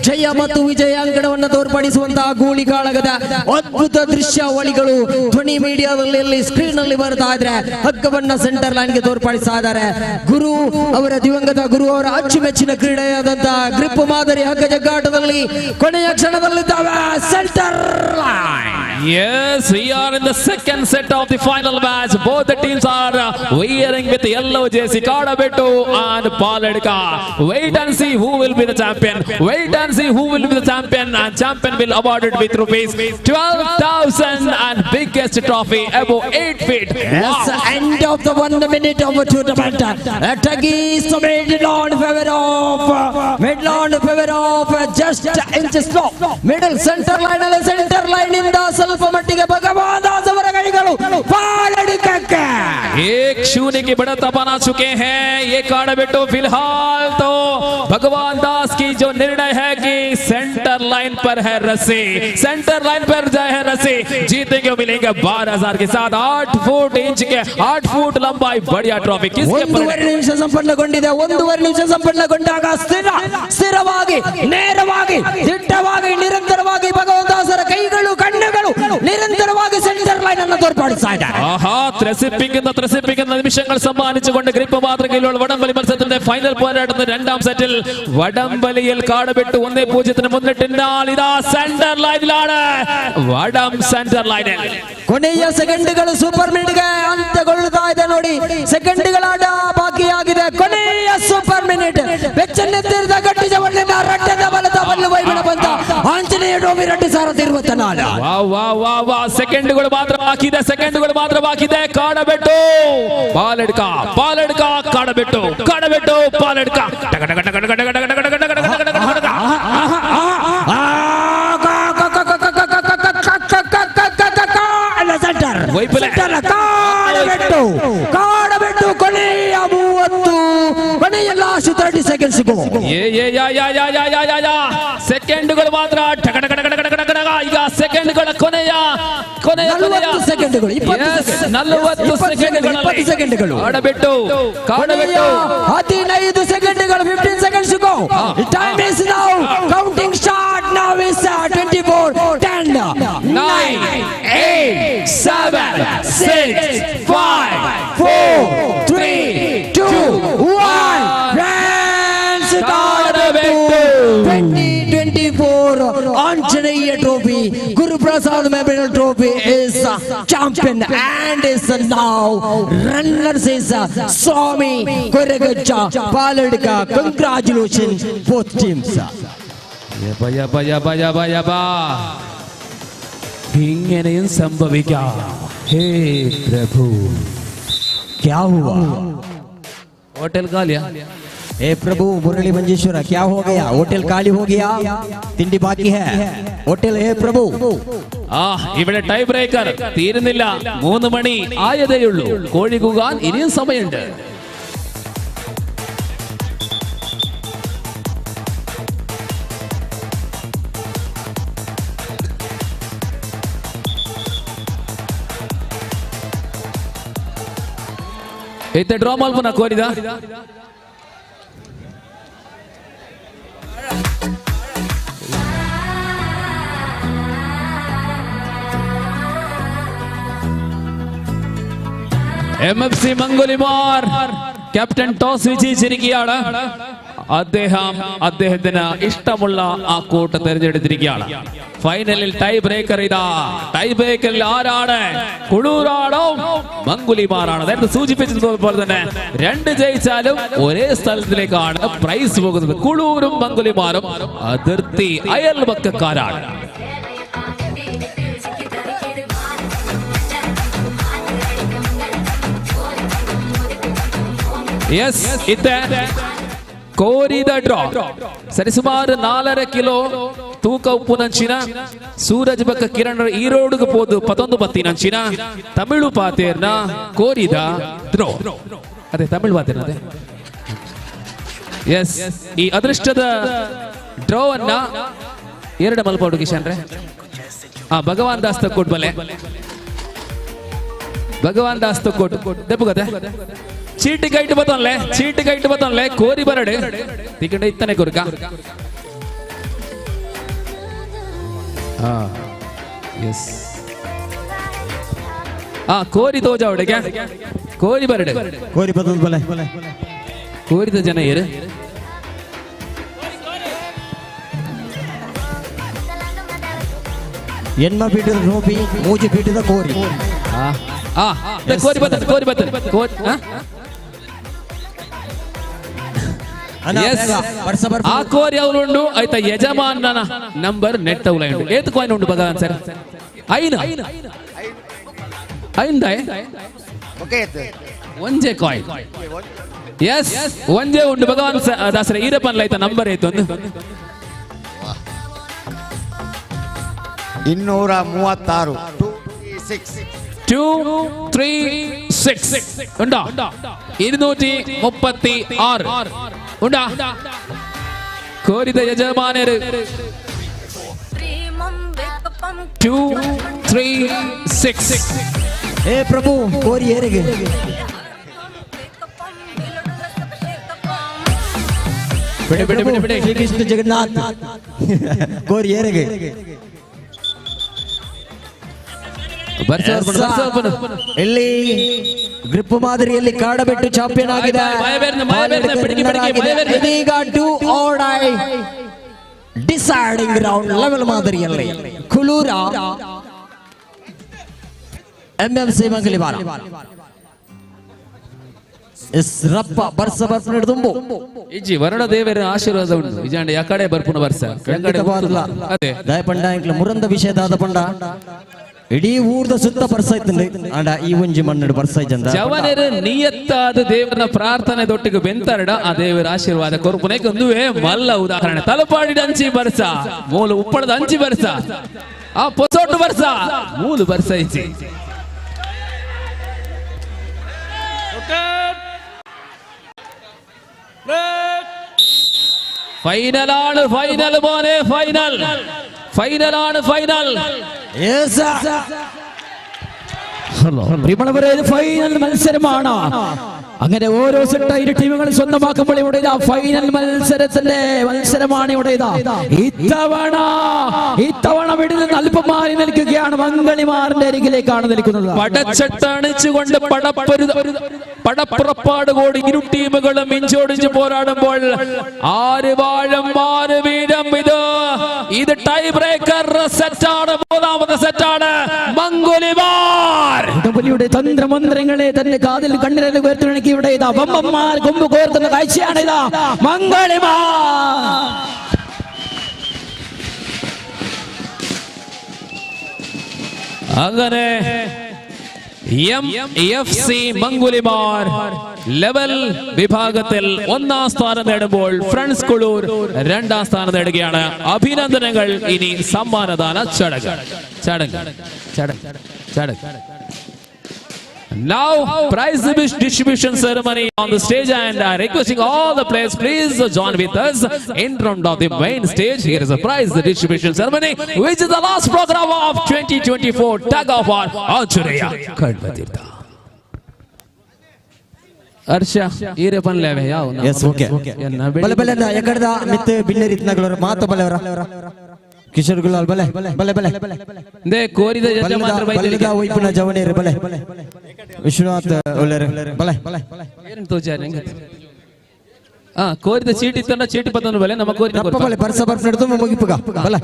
ಜಯ ಮತ್ತು ವಿಜಯ ಅಂಕಣವನ್ನು ತೋರ್ಪಡಿಸುವಂತಹ ಗೂಳಿ ಕಾಳಗದ ಅದ್ಭುತ ದೃಶ್ಯಾವಳಿಗಳು ಧ್ವನಿ ಮೀಡಿಯಾದಲ್ಲಿ ಅಲ್ಲಿ ಸ್ಕ್ರೀನ್ ಅಲ್ಲಿ ಬರ್ತಾ ಇದ್ರೆ ಹಗ್ಗವನ್ನ ಸೆಂಟರ್ ಲೈನ್ಗೆ ತೋರ್ಪಡಿಸ್ತಾ ಇದ್ದಾರೆ. ಗುರು ಅವರ ದಿವಂಗತ ಗುರು ಅವರ ಅಚ್ಚುಮೆಚ್ಚಿನ ಕ್ರೀಡೆಯಾದಂತಹ ಗ್ರಿಪ್ ಮಾದರಿ ಹಗ್ಗ ಜಗ್ಗಾಟದಲ್ಲಿ ಕೊನೆಯ ಕ್ಷಣದಲ್ಲಿದ್ದಾವೆ centre line. Yes, we are in the second set of the final match. Both the teams are wearing with yellow jersey, Kadabettu and Paladka. Wait and see who will be the champion. Wait and see who will be the champion, and champion will awarded with rupees 12,000 and biggest trophy above 8 feet. Yes, end of the 1 minute of the tournament. Attack is middle on favor of middle on favor of just inches low. Middle center line ಅಲ್ಲಿ centre line ಇಂದ ಸ್ವಲ್ಪ ಮಟ್ಟಿಗೆ ಭಗವಾನ್ ದಾಸ್ ಅವರ ಕೈಗಳು ಪಾಲಡಿಕಕ್ಕೆ. 1-0 की बढ़त बना चुके हैं ये काड़ाबेट्टू। फिलहाल तो भगवान दास की जो निर्णय है कि सेंटर लाइन पर है रस्सी, सेंटर लाइन पर जाए है रस्सी, जीतेंगे मिलेंगे 12,000 के साथ 8 फुट इंच के 8 फुट लंबाई बढ़िया ट्रॉफी। किसके 1.5 ನಿಮಿಷ ಸಂಪನ್ನಗೊಂಡಿದೆ. 1.5 ನಿಮಿಷ ಸಂಪನ್ನಗೊಂಡಾಗ ಸ್ಥಿರವಾಗಿ ನೇರವಾಗಿ ದಿಟ್ಟವಾಗಿ ನಿರಂತರವಾಗಿ ಭಗವಾನ್ ದಾಸರ ಕೈಗಳು ಕಣ್ಣುಗಳು ನಿರಂತರವಾಗಿ ಸೆಂಟರ್ ಲೈನ್ ಅನ್ನು ತೋರ್ಪಡಿಸ್ತಾ ಇದ್ದಾರೆ. ആഹാ, ത്രസിപ്പിക്കുന്ന നിമിഷങ്ങൾ സമ്മാനിച്ചുകൊണ്ട് ഗ്രിപ്പ് മാതൃകയിലുള്ള വടംവലി മത്സരത്തിന്റെ ഫൈനൽ പോരാട്ടത്തിന്റെ രണ്ടാം സെറ്റിൽ വടംവലിയിൽ കാടുവിട്ട് 1-0 മുന്നിട്ടിന്നാൽ ഇതാ സെന്റർ ലൈനിലാണ് വടം, സെന്റർ ലൈനിൽ ಕೊನೆಯ ಸೆಕೆಂಡ್ಗಳು ಸೂಪರ್ ಮಿನಿಟ್ಗೆ ಅಂತ್ಯಗೊಳ್ಳುತ್ತಾ ಇದೆ ನೋಡಿ. ಸೆಕೆಂಡ್ಗಳ ಆಟ ಬಾಕಿಯಾಗಿದೆ. ಕೊನೆಯ ಸೂಪರ್ ಮಿನಿಟ್. ಮಿನಿಟ್ ಬೆಚ್ಚನ್ನೆತ್ತಿರದ ಗಟ್ಟಿ ಜವಣ್ಣ ರಟ್ಟದ ಬಲದ ಬಲ್ಲು ವೈಬಿಡ ಬಂದ ಆಂಜನೇಯ ಟೋಪಿ 2024. ವಾ ವಾ ವಾ ವಾ, ಸೆಕೆಂಡ್ಗಳು ಮಾತ್ರ ಬಾಕಿ ಇದೆ, ಸೆಕೆಂಡ್ಗಳು ಮಾತ್ರ ಬಾಕಿ ಇದೆ. ಕಾಡಬೆಟ್ಟು ಪಾಲಡ್ಕ, ಪಾಲಡ್ಕ ಕಾಡಬೆಟ್ಟು, ಕಾಡಬೆಟ್ಟು ಪಾಲಡ್ಕ. ಟಕ ಟಕ ಟಕ ಟಕ ಟಕ ಟಕ ಟಕ ಟಕ ಟಕ ಟಕ ಟಕ ಟಕ. ಸೆಂಟರ್ ವೈಫಲ್ಯ. ಕಾಡಬೆಟ್ಟು, ಕಾಡಬೆಟ್ಟು ಕೊನೆಯ 30, ಕೊನೆಯ ಲಾಸ್ಟ್ 30 ಸೆಕೆಂಡ್ಸ್. ಏ ಏ ಯಾ ಯಾ ಯಾ ಯಾ ಯಾ ಯಾ ಯಾ, ಸೆಕೆಂಡ್ಗಳು ಮಾತ್ರ. ಟಕ ಟಕ ಟಕ ಟಕ ಟಕ ಟಕ. ಈಗ ಸೆಕೆಂಡ್ಗಳ ಕೊನೆಯ ಕೊನೆಯ ಕೊನೆಯ 40 ಸೆಕೆಂಡ್ಗಳು, 20 Yes, second. 40 20 ಸೆಕೆಂಡ್ಗಳಲ್ಲಿ. 20 ಸೆಕೆಂಡ್ಗಳು. ಕಾಡಬೆಟ್ಟು, ಕಾಡಬೆಟ್ಟು. 15 ಸೆಕೆಂಡ್ಗಳು, 15 seconds go. Time is now counting start now is 24 10 9 8 7 6 5 4 3 2 1. Friends, Kadabettu 2024 Anjaneya trophy, Guruprasad memorial trophy is champion and is now runners is Swami Koragajja Paladka. Congratulation both teams. ಯಬ ಯಬ ಯಬ ಯಬ ಯಬ, ഇങ്ങനെയും സംഭവിക്കാം. ഹേ പ്രഭു, ക്യാ ഹുവാ? Hotel കാലിയാ. हे प्रभु मुरली मंजेश्वर, क्या हो गया? Hotel खाली हो गया, तिंडी बाकी है होटल। हे प्रभु. ആ, ഇവിടെ ടൈ ബ്രേക്കർ തീരുന്നില്ല. 3 മണി ആയതേയുള്ളൂ. കോഴി കൂകാൻ ഇനിയും സമയമുണ്ട്. ಇತ್ತೆ ಡ್ರಾ ಮಲ್ಪುನ ಕೋರಿದ. M F C Mangulimar captain toss വിജയിച്ചിരിക്കുകയാണ്. അദ്ദേഹം അദ്ദേഹത്തിന് ഇഷ്ടമുള്ള ആ കോട്ട് തെരഞ്ഞെടുത്തിരിക്കുകയാണ്. ഫൈനലിൽ ടൈ ബ്രേക്കർ ഇതാ. ടൈ ബ്രേക്കറിൽ ആരാണ്? കുളൂരാണോ മംഗുലിമാറാണോ? നേരത്തെ സൂചിപ്പിച്ചതുപോലെ തന്നെ 2 ജയിച്ചാലും ഒരേ സ്ഥലത്തിലേക്കാണ് പ്രൈസ് പോകുന്നത്. കുളൂരും മംഗുലിമാറും അതിർത്തി അയൽപക്കക്കാരാണ്. ಎಸ್, ಇತ್ತೆ ಕೋರಿದ ಡ್ರಾ. ಸರಿಸುಮಾರು 4.5 ಕಿಲೋ ತೂಕ ಉಪ್ಪು ನಂಚಿನ ಸೂರಜ್ ಬಕ್ಕ ಕಿರಣ್ ಈ ರೋಡ್ಗೆ ಪೋದು ಪತೊಂದು ಬತ್ತಿ ನಂಚಿನ ತಮಿಳು ಪಾತೇರ್ನ ಕೋರಿದ ಡ್ರಾ. ಅದೇ ತಮಿಳು ಪಾತೇರ್ನ ಅದೇ. ಎಸ್, ಈ ಅದೃಷ್ಟದ ಡ್ರಾವನ್ನ 2 ಮಲ್ಪಾಡು ಕಿಶನ್ ರೇ. ಭಗವಾನ್ ದಾಸ್ ತಕ್ಕೊಟ್ ಬಲೆ, ಭಗವಾನ್ ದಾಸ್ ತಕ್ಕೊಟ್ ದೆಪ್ಪುಗತೆ ಚೀಟಿ ಕೈಟ್ ಬತ್ತನ್ಲೆ, ಚೀಟಿ ಕೈಟ್ ಬತ್ತನ್ಲೆ ಕೋರಿ ಬರಡೆ ತಿಕ್ಕಂಡ ಇತ್ತನೆ ಕೊರ್ಕ. ಎಸ್, ಕೋರಿ ತೋಜಾವಡೆಗೆ ಕೋರಿ ಬರಡೆ, ಕೋರಿ ಬತ್ತನ್ ಬಲೆ, ಕೋರಿದ ಜನ ಏರು. ಎಣ್ಮ ಪೀಠದ ಟೋಪಿ, ಮೂಜಿ ಪೀಠದ ಕೋರಿ. ಕೋರಿ ಬತ್ತನ್, ಕೋರಿ ಬತ್ತನ್, ಕೋರಿ. ಆ ಕೋರಿ ಅವರುಂಡು ಆಯ್ತಾ ಯಜಮಾನನ ನಂಬರ್ ನೆಟ್ ಅವಲ ಉಂಡು. ಏತ್ ಕಾಯಿನ್ ಉಂಡು ಭಗವಾನ್ ಸರ್? ಐನ ಐಂದ ಒಂಜೆ ಕಾಯಿನ್. ಎಸ್, ಒಂಜೆ ಉಂಡು ಭಗವಾನ್ ದಾಸರ ಈರಪ್ಪನ್ ಆಯ್ತಾ ನಂಬರ್ ಏತು ಒಂದು 236. 2 3 6 ഉണ്ടോ? 236 ഉണ്ടോ? കോരിത യജമാനര് 2 3 6. ഹേ പ്രഭു, കോരി ഏറുക. ಬಿಡಿ ಬಿಡಿ ಬಿಡಿ ಬಿಡಿ. ಶ್ರೀಕೃಷ್ಣ ಜಗನ್ನಾಥ್ ಕೋರಿ ಏರುಗ. ಇಲ್ಲಿ ಗ್ರಿಪ್ ಮಾದರಿಯಲ್ಲಿ ಕಾಡಬೆಟ್ಟು ಚಾಂಪಿಯನ್ ಆಗಿದೆ. ಇದೀಗ do or die deciding round level ಮಾದರಿಯಲ್ಲಿ ಕುಲೂರ ಎಂಎಂಸಿ ಮಂಗಲಿವಾರ. ಎಸ್ ರಪ್ಪ ಬರ್ಸ ಬರ್ಪ ಹಿಡಿದುಂಬು ಇಜ್ಜಿ ವರುಣ ದೇವರ ಆಶೀರ್ವಾದ ಉಂಟು ಇಜಾಂಡ ಯಾಕಡೆ ಬರ್ಪುನ ಬರ್ಸ ಖಂಡಿತವಾದ್ಲ ಅದೇ ದಯಪಂಡ ಇಂಕ್ಲ ಮುರಂದ ವಿಷಯ ದಾದ ಪಂಡ ಇಡೀ ಊರ್ದ ಸುತ್ತ ಬರ್ಸ ಇತ್ತಂಡೆ ಆಂಡ ಈ ಒಂಜಿ ಮಣ್ಣು ಬರ್ಸ ಇಜ್ಜಂದ ಜವನರ ನಿಯತ್ತಾದ ದೇವರ ಪ್ರಾರ್ಥನೆ ದೊಟ್ಟಿಗೆ ಬೆಂತರಡ ಆ ದೇವರ ಆಶೀರ್ವಾದ ಕೊರ್ಪುನೆಗೆ ಒಂದುವೇ ಮಲ್ಲ ಉದಾಹರಣೆ. ತಲಪಾಡಿದ ಅಂಚಿ ಬರ್ಸ, ಮೂಲು ಉಪ್ಪಳದ ಅಂಚಿ ಬರ್ಸ, ಆ ಪೊಸೊಟ್ಟು ಬರ್ಸ, ಮೂಲು ಬರ್ಸ ಇಜ್ಜಿ. ಫೈನಲ್ ಆಣು ಫೈನಲ್ ಮೋನೆ ಫೈನಲ್ ಫೈನಲ್ ಆಣು ಫೈನಲ್. പ്രിയമുള്ളവരെ, ഇത് ഫൈനൽ മത്സരമാണ്. അങ്ങനെ ഓരോ സെറ്റ് ഇരു ടീമുകൾ സ്വന്തമാക്കുമ്പോൾ ഇവിടെ ഇതാ ഫൈനൽ മത്സരത്തിന്റെ മത്സരമാണ് ഇവിടെ ഇതാ. ഇത്തവണ ഇവിടെ നിന്ന് അല്പം മാറി നിൽക്കുകയാണ്, മംഗളിമാറിന്റെ അരികിലേക്കാണ് നിൽക്കുന്നത്. പടച്ചട്ടണിച്ചുകൊണ്ട് പടപ്പുറപ്പാട് കൂടി ഇരു ടീമുകളും ഇഞ്ചോടിഞ്ച് പോരാടുമ്പോൾ ആര് വാഴും ആര് വീഴും. ഇത് ടൈ ബ്രേക്കർ സെറ്റാണ്, മൂന്നാമത്തെ സെറ്റാണ്. മംഗുലിമാർ പുലിയുടെ തന്ത്രമന്ത്രങ്ങളെ തന്റെ കാതിൽ കണ്ണിരൽ കോർത്തിണക്കി ഇവിടെ ഇതാ വമ്പന്മാർ കൊമ്പ് കോർക്കുന്ന കാഴ്ചയാണ് ഇതാ മംഗളിമാർ. അങ്ങനെ MFC Mangulimar level വിഭാഗത്തിൽ ഒന്നാം സ്ഥാനം നേടുമ്പോൾ ഫ്രണ്ട്സ് കുളൂർ രണ്ടാം സ്ഥാനം നേടുകയാണ്. അഭിനന്ദനങ്ങൾ. ഇനി സമ്മാനദാന ചടങ്ങ് ചടങ്ങ് ചടങ്ങ് ചടങ്ങ്. Now prize distribution ceremony on the stage, and requesting all the players please join with us in front of the main stage. Here is a prize distribution ceremony, which is the last program of 2024 Tug of War Anjaneya Kanvatheertha. Harsha ಈರೆ ಪನ್ಲೇವೆ ಯಾವ yes okay ಬಲೆ ಬಲೆ ಎಕಡದ ಮಿತ್ ಬಿನ್ನೆರಿ ಇತ್ನಗಳವರ ಮಾತ ಬಲೆವರ ಕಿಶೋರ್ ಗುಲಾಲ್ ಬಲೆ ಬಲೆ ಬಲೆ they ಕೋರಿದ ಜಜ ಮಾತ್ರ ಬಲ್ಲದ ಒಯ್ಪುನ ಜವನೇರು ಬಲೆ ವಿಶ್ವನಾಥ್ ಒಳ್ಳೆರು ಬಲೆ ಏನ್ ತೋಜಾರೆ ಆ ಕೋರಿದ ಚೀಟಿ ಇತ್ತಂಡ ಚೀಟಿ ಪತ್ತನ ಬಲೆ ನಮ್ಮ ಕೋರಿದ ರಪ್ಪ ಬಲೆ ಬರ್ಸ ಬರ್ಸ ಹಿಡಿದು ಮುಗಿಪುಗ ಬಲೆ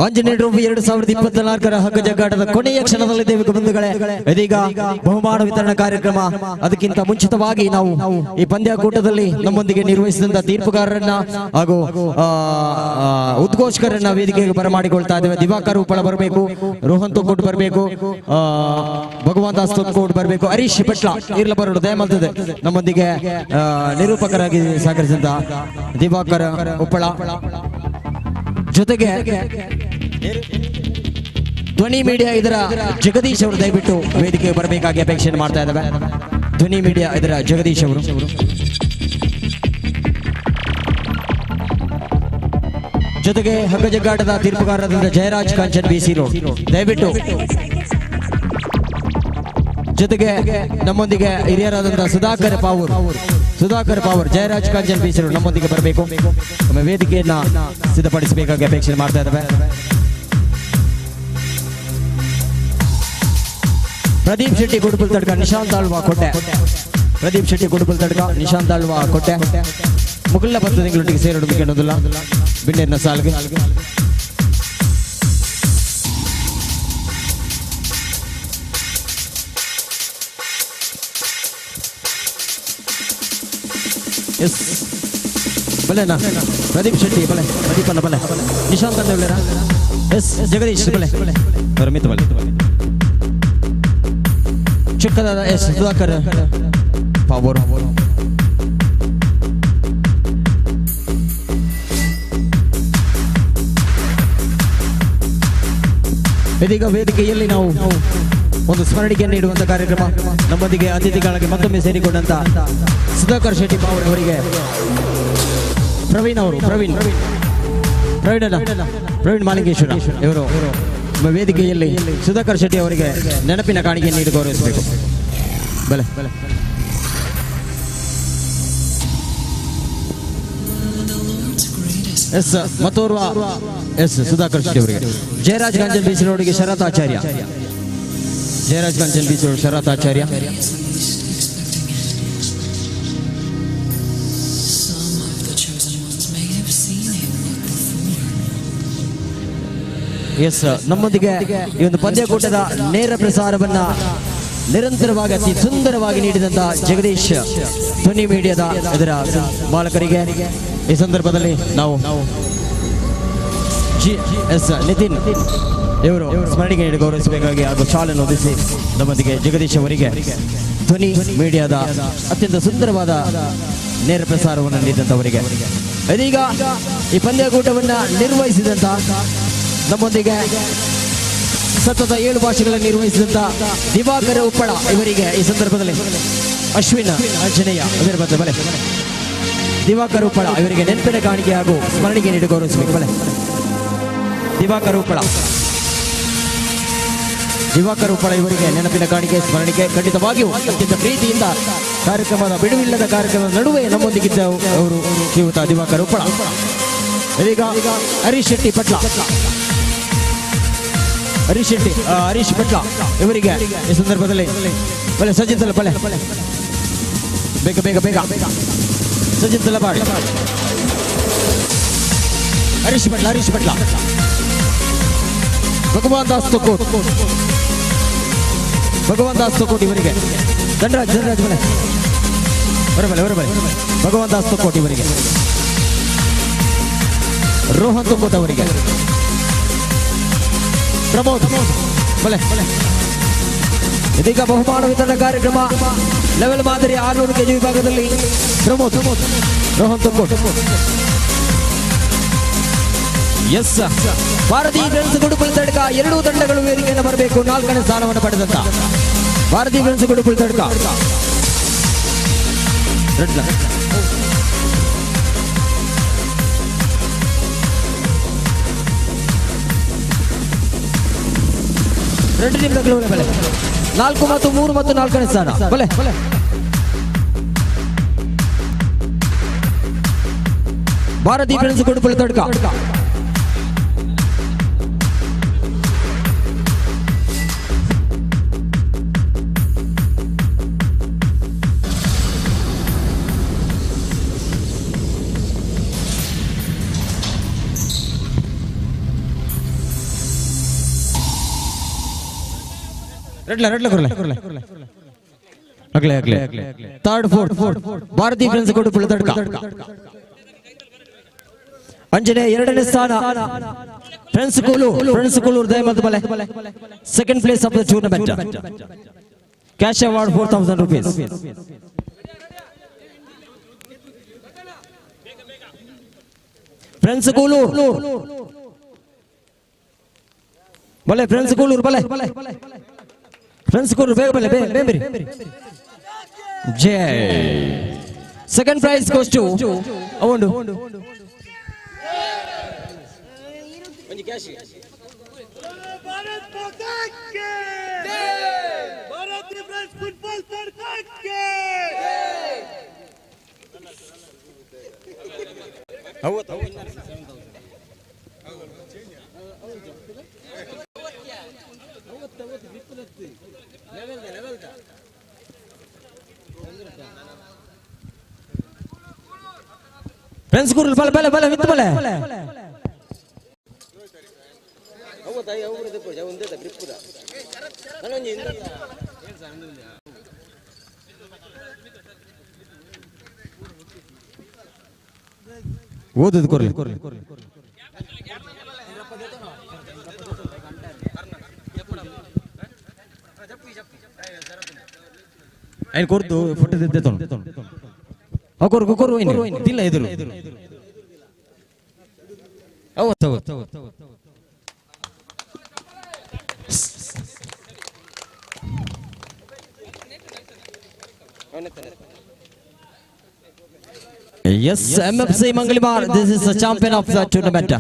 ಆಂಜನೇಯ ಟ್ರೋಫಿ 2024ರ ಹಗ್ಗ ಜಗ್ಗಾಟದ ಕೊನೆಯ ಕ್ಷಣದಲ್ಲಿ ದೇವಿಕ ಬಂಧುಗಳೇ, ಇದೀಗ ಬಹುಮಾನ ವಿತರಣಾ ಕಾರ್ಯಕ್ರಮ. ಅದಕ್ಕಿಂತ ಮುಂಚಿತವಾಗಿ ನಾವು ಈ ಪಂದ್ಯಾಕೂಟದಲ್ಲಿ ನಮ್ಮೊಂದಿಗೆ ನಿರ್ವಹಿಸಿದಂತ ತೀರ್ಪುಗಾರರನ್ನ ಹಾಗೂ ಉದ್ಘೋಷಕರನ್ನ ವೇದಿಕೆಗೆ ಬರಮಾಡಿಕೊಳ್ತಾ ಇದ್ದೇವೆ. ದಿವಾಕರ್ ಉಪ್ಪಳ ಬರಬೇಕು, ರೋಹನ್ ತೊಕ್ಕೋಟ್ ಬರಬೇಕು, ಭಗವಾನ್ ದಾಸ್ ತೊಕ್ಕೋಟ್ ಬರಬೇಕು, ಹರೀಶ್ ಭಟ್ಲ ಇರ್ಲ ಬರೋಡು ದಯಮಲ್ತದೆ. ನಮ್ಮೊಂದಿಗೆ ನಿರೂಪಕರಾಗಿ ಸಹಕರಿಸಿದಂತ ದಿವಾಕರ್ ಉಪ್ಪಳ ಜೊತೆಗೆ ಧ್ವನಿ ಮೀಡಿಯಾ ಇದರ ಜಗದೀಶ್ ಅವರು ದಯವಿಟ್ಟು ವೇದಿಕೆಗೆ ಬರಬೇಕಾಗಿ ಅಪೇಕ್ಷೆಯನ್ನು ಮಾಡ್ತಾ ಇದ್ದಾವೆ. ಧ್ವನಿ ಮೀಡಿಯಾ ಇದರ ಜಗದೀಶ್ ಅವರು. ಜೊತೆಗೆ ಹಗ್ಗಜಗ್ಗಾಟದ ತೀರ್ಪುಗಾರರಾದ ಜಯರಾಜ್ ಕಾಂಚನ್ ಬಿಸಿ ರೋಡ್ ದಯವಿಟ್ಟು. ಜೊತೆಗೆ ನಮ್ಮೊಂದಿಗೆ ಹಿರಿಯರಾದಂತಹ ಸುಧಾಕರ್ ಪಾವೂರ್ ಜಯರಾಜ್ ಕಾಂಚನ್ ಬಿಸಿ ರೋಡ್ ನಮ್ಮೊಂದಿಗೆ ಬರಬೇಕು. ನಮ್ಮ ವೇದಿಕೆಯನ್ನ ಸಿದ್ಧಪಡಿಸಬೇಕಾಗಿ ಅಪೇಕ್ಷೆ ಮಾಡ್ತಾ ಇದ್ದಾವೆ. ಪ್ರದೀಪ್ ಶೆಟ್ಟಿ ಗುಡುಪುಲ್ ತಡ್ಕ, ನಿಶಾಂತ್ ಆಳ್ವಾ ಕೊಟ್ಟೆ. ಪ್ರದೀಪ್ ಶೆಟ್ಟಿ ಗುಡುಪುಲ್ ತಡ್ಕ, ನಿಶಾಂತ್ ಆಳ್ವಾ ಕೊಟ್ಟೆ. ಮುಗುಳ್ಳ 10 ತಿಂಗಳೊಟ್ಟಿಗೆ ಸೇರಿಡಬೇಕೆನ್ನೋದಿಲ್ಲ ಬಿನ್ನೇರಿನ ಸಾಲ್ಗೆ. ಎಸ್ ಬಲೆನಾ ಪ್ರದೀಪ್ ಶೆಟ್ಟಿ ಬಲೆ, ಪ್ರದೀಪ್ ಅಣ್ಣ ಬಲೆ, ನಿಶಾಂತ್ ಅಣ್ಣ ಎಸ್ ಜಗದೀಶ್ ಬಲೆ, ರಮಿತ್ ಬಲೆ, ಚಿಕ್ಕದಾದ ಎಸ್ ಸುಧಾಕರ್ ಪಾವೂರ್. ಇದೀಗ ವೇದಿಕೆಯಲ್ಲಿ ನಾವು ಒಂದು ಸ್ಮರಣಿಕೆಯನ್ನು ನೀಡುವಂತ ಕಾರ್ಯಕ್ರಮ. ನಮ್ಮೊಂದಿಗೆ ಅತಿಥಿಗಳಾಗಿ ಮತ್ತೊಮ್ಮೆ ಸೇರಿಕೊಂಡಂತ ಸುಧಾಕರ್ ಶೆಟ್ಟಿ ಪಾವೂರ್ ಅವರಿಗೆ ಪ್ರವೀಣ್ ಅವರು, ಪ್ರವೀಣ್ ಪ್ರವೀಣ್ ಅಲ್ಲ, ಪ್ರವೀಣ್ ಮಾಲಿಂಗೇಶ್ವರ ಇವರು ವೇದಿಕೆಯಲ್ಲಿ ಸುಧಾಕರ್ ಶೆಟ್ಟಿ ಅವರಿಗೆ ನೆನಪಿನ ಕಾಣಿಕೆಯನ್ನು ನೀಡಿ ಗೌರವಿಸಬೇಕು. ಬಲೆ ಎಸ್ ಮತ್ತೋರ್ವ ಎಸ್ ಸುಧಾಕರ್ ಶೆಟ್ಟಿ ಅವರಿಗೆ. ಜಯರಾಜ್ ಕಾಂಚನ್ ಬೀಚ್ ರೋಡಿಗೆ ಶರತ್ ಆಚಾರ್ಯ, ಜಯರಾಜ್ ಕಾಂಚನ್ ಬೀಚ್ ರೋಡ್ ಶರತ್ ಆಚಾರ್ಯ. ಎಸ್, ನಮ್ಮೊಂದಿಗೆ ಈ ಒಂದು ಪಂದ್ಯಕೂಟದ ನೇರ ಪ್ರಸಾರವನ್ನ ನಿರಂತರವಾಗಿ ಅತಿ ಸುಂದರವಾಗಿ ನೀಡಿದಂತ ಜಗದೀಶ್ ಧ್ವನಿ ಮೀಡಿಯಾದ ಇದರ ಮಾಲಕರಿಗೆ ಈ ಸಂದರ್ಭದಲ್ಲಿ ನಾವು ಜಿ ಎಸ್ ನಿತಿನ್ ಇವರು ಸ್ಮರಣಿಕೆ ನೀಡಿ ಗೌರವಿಸಬೇಕಾಗಿ ಹಾಗೂ ಶಾಲನ್ನು ಹೊದಿಸಿ ನಮ್ಮೊಂದಿಗೆ ಜಗದೀಶ್ ಅವರಿಗೆ ಧ್ವನಿ ಮೀಡಿಯಾದ ಅತ್ಯಂತ ಸುಂದರವಾದ ನೇರ ಪ್ರಸಾರವನ್ನು ನೀಡಿದಂಥವರಿಗೆ ಇದೀಗ ಈ ಪಂದ್ಯಕೂಟವನ್ನು ನಿರ್ವಹಿಸಿದಂತ ನಮ್ಮೊಂದಿಗೆ ಸತತ 7 ಭಾಷೆಗಳನ್ನು ನಿರ್ವಹಿಸಿದಂತ ದಿವಾಕರ ಉಪ್ಪಳ ಇವರಿಗೆ ಈ ಸಂದರ್ಭದಲ್ಲಿ ಅಶ್ವಿನ ಆಂಜನೇಯ ಅದರ ಬಲೆ ದಿವಾಕರ ಉಪ್ಪಳ ಇವರಿಗೆ ನೆನಪಿನ ಕಾಣಿಕೆ ಹಾಗೂ ಸ್ಮರಣಿಕೆ ನೀಡಿ ಗೌರವಿಸಬೇಕು. ಬಲೆ ದಿವಾಕರ ಉಪ್ಪಳ, ದಿವಾಕರ ಉಪ್ಪಳ ಇವರಿಗೆ ನೆನಪಿನ ಕಾಣಿಕೆ ಸ್ಮರಣಿಕೆ. ಖಂಡಿತವಾಗಿಯೂ ಅತ್ಯಂತ ಪ್ರೀತಿಯಿಂದ ಕಾರ್ಯಕ್ರಮದ ಬಿಡುವಿಲ್ಲದ ಕಾರ್ಯಕ್ರಮದ ನಡುವೆ ನಮ್ಮೊಂದಿಗಿದ್ದ ಅವರು ಶ್ರೀಯುತ ದಿವಾಕರ ಉಪ್ಪಳ. ಇದೀಗ ಹರೀಶ್ ಶೆಟ್ಟಿ ಪಟ್ಲ, ಹರೀಶ್ ಶೆಟ್ಟಿ ಹರೀಶ್ ಪಟ್ಲ ಇವರಿಗೆ ಈ ಸಂದರ್ಭದಲ್ಲಿ ಬಲೆ ಸಜಿತ್ ಅಲ್ಲ ಬಲೆ ಬೇಗ ಬೇಗ ಬೇಗ ಸಜಿತ್ ತಲಪಾಡಿ, ಹರೀಶ್ ಪಟ್ಲ, ಹರೀಶ್ ಪಟ್ಲ, ಭಗವಾನ್ ದಾಸ್ ತೊಕ್ಕೋಟ್, ಭಗವಾನ್ ದಾಸ್ ತೊಕ್ಕೋಟ್ ಇವರಿಗೆ ಧನರಾಜ್, ಧನರಾಜ್ ಬಲೆ ಹೊರಬಲೆ ಹೊರಬಲೆ ಭಗವಾನ್ ದಾಸ್ ತೊಕ್ಕೋಟ್ ಇವರಿಗೆ, ರೋಹನ್ ತೊಕ್ಕೋಟ್ ಅವರಿಗೆ, ಪ್ರಮೋದ್ ಬಲೆ. ಇದೀಗ ಬಹುಮಾನ ವಿತರಣಾ ಕಾರ್ಯಕ್ರಮ ಲೆವೆಲ್ ಮಾದರಿ 600 ಕೆಜಿ ವಿಭಾಗದಲ್ಲಿ ಪ್ರಮೋದ್, ರೋಹನ್ ತೊಕ್ಕೋಟ್. ಎಸ್, ಭಾರತೀಯ ಫ್ರೆಂಡ್ಸ್ ಗುಡುಕುಲ್ ತಡ್ಕ ಎರಡೂ ತಂಡಗಳು ವೇದಿಕೆಯನ್ನು ಬರಬೇಕು. 4ನೇ ಸ್ಥಾನವನ್ನು ಪಡೆದಂತ ಭಾರತೀಯ ಫ್ರೆಂಡ್ಸ್ ಗುಡುಕುಲ್ ತಡ್ಕ ಎರಡು ನಿಮಿಷಗಳು ಬೆಲೆ 4 ಮತ್ತು 3 ಮತ್ತು 4ನೇ ಸ್ಥಾನ ಬಲೆ. ಭಾರತೀಯ ಫ್ರೆಂಡ್ಸ್ ಗುಡುಕುಲ್ ತಡ್ಕ ರೆಡ್ಲ ರೆಡ್ಲ ಕೊರ್ಲೆ ಅಗ್ಲೆ ಅಗ್ಲೆ ಥರ್ಡ್ ಫೋರ್ತ್ ಭಾರತೀಯ ಫ್ರೆಂಡ್ಸ್ ಗುಡುಕುಲ್ ತಡ್ಕ ಅಂಜನೆ 2ನೇ ಸ್ಥಾನ ಫ್ರೆಂಡ್ಸ್ ಕೂಲೂರ್, ಫ್ರೆಂಡ್ಸ್ ಕೂಲೂರ್ ದಯಮತ್ ಬಲೆ second place of the tournament cash award 4000 rupees. Friends Kulur ಬಲೆ, ಫ್ರೆಂಡ್ಸ್ ಕೂಲೂರ್ ಬಲೆ, ಫ್ರೆಂಡ್ಸ್ ಕೂಲೂರ್ ಬೇಗ ಬಲೆ ಬೇಗ ಜೈ. ಸೆಕೆಂಡ್ ಪ್ರೈಸ್ ಗೋಸ್ ಟು ಅವಂಡು ಫ್ರೆಂಡ್ಸ್ ಗುರು ಬಲೆ ಬಲೆ ಬಲೆ ಮಿತ್ತು ಬಲೆ ಓದದು ಕೊರ್ಲಿ ಐನ್ ಕೊರ್ದು ಫುಟ್ಟದಿದ್ದೆ ತೊಂಡು ಕೊರು ಕೊರು ಇಲ್ಲ ಎದುರು ಅವತ್ತು ಅವತ್ತು. Yes, MFC Mangalimar, this is the champion of the tournament.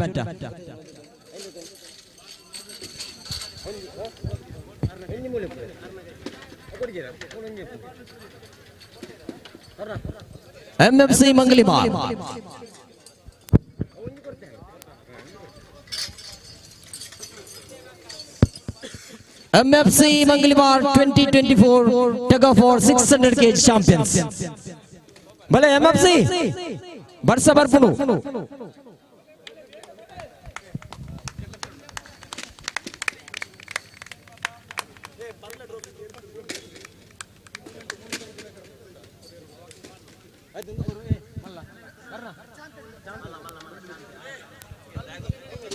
MFC Mangalimar. MFC Mangalimar 2024 tug of war 600 kg champions. ಬಲೆ MFC ಬರ್ಸ ಬರ್ಪುನು.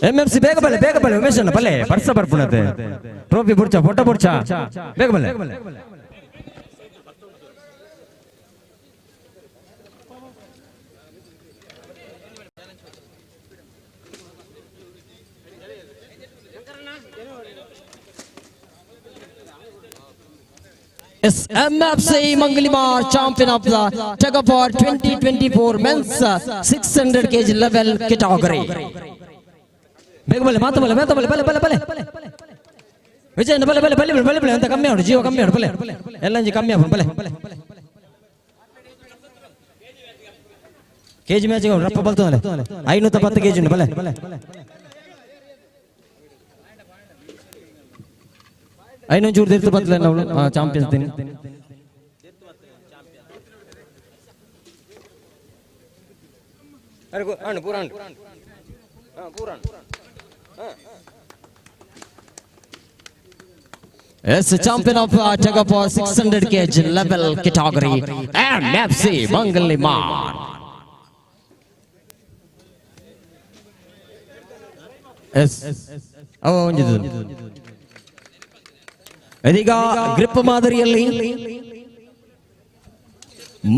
ಎಂಎಂಸಿ ಬೇಗ ಬಲೆ ಬೇಗ ಬಲೆ ಉಮೇಶ್ ಅಣ್ಣ ಬಲೆ ಬರ್ಸ ಬರ್ಪುಣತೆ ಟ್ರೋಫಿ ಬುಡ್ಚ ಫೋಟೋ ಬುಡ್ಚ ಬೇಗ ಬಲೆ. Yes, MFC Mangalimar, champion of the tug of war 2024 men's 600 kg level category. ಬೇಗ ಬಲೆ ಮಾತು ಬಲೆ ಮಾತು ಬಲೆ ಬಲೆ ಬಲೆ ಬಲೆ ವಿಜಯ್ ಬಲೆ ಬಲೆ ಬಲೆ ಬಲೆ ಬಲೆ ಅಂತ ಕಮ್ಮಿ ಆಡು ಜೀವ ಕಮ್ಮಿ ಆಡು ಬಲೆ ಎಲ್ಲ ಅಂಜಿ ಕಮ್ಮಿ ಆಡು ಬಲೆ ಕೆಜಿ ಮ್ಯಾಚ್ ರಪ್ಪ ಬಲ್ತದಲೆ 510 ಕೆಜಿ ಉಂಟು ಬಲೆ ಐನೊಂಚೂರು ತಿರ್ತು ಬತ್ತಲೆ ನಾವು ಚಾಂಪಿಯನ್ಸ್ ದಿನ. Yes, champion of tug of war 600 kg level category, MFC Mangalimar. Yes, ಅವ ಒಂಜಿದು. ಇದೀಗ ಗ್ರಿಪ್ ಮಾದರಿಯಲ್ಲಿ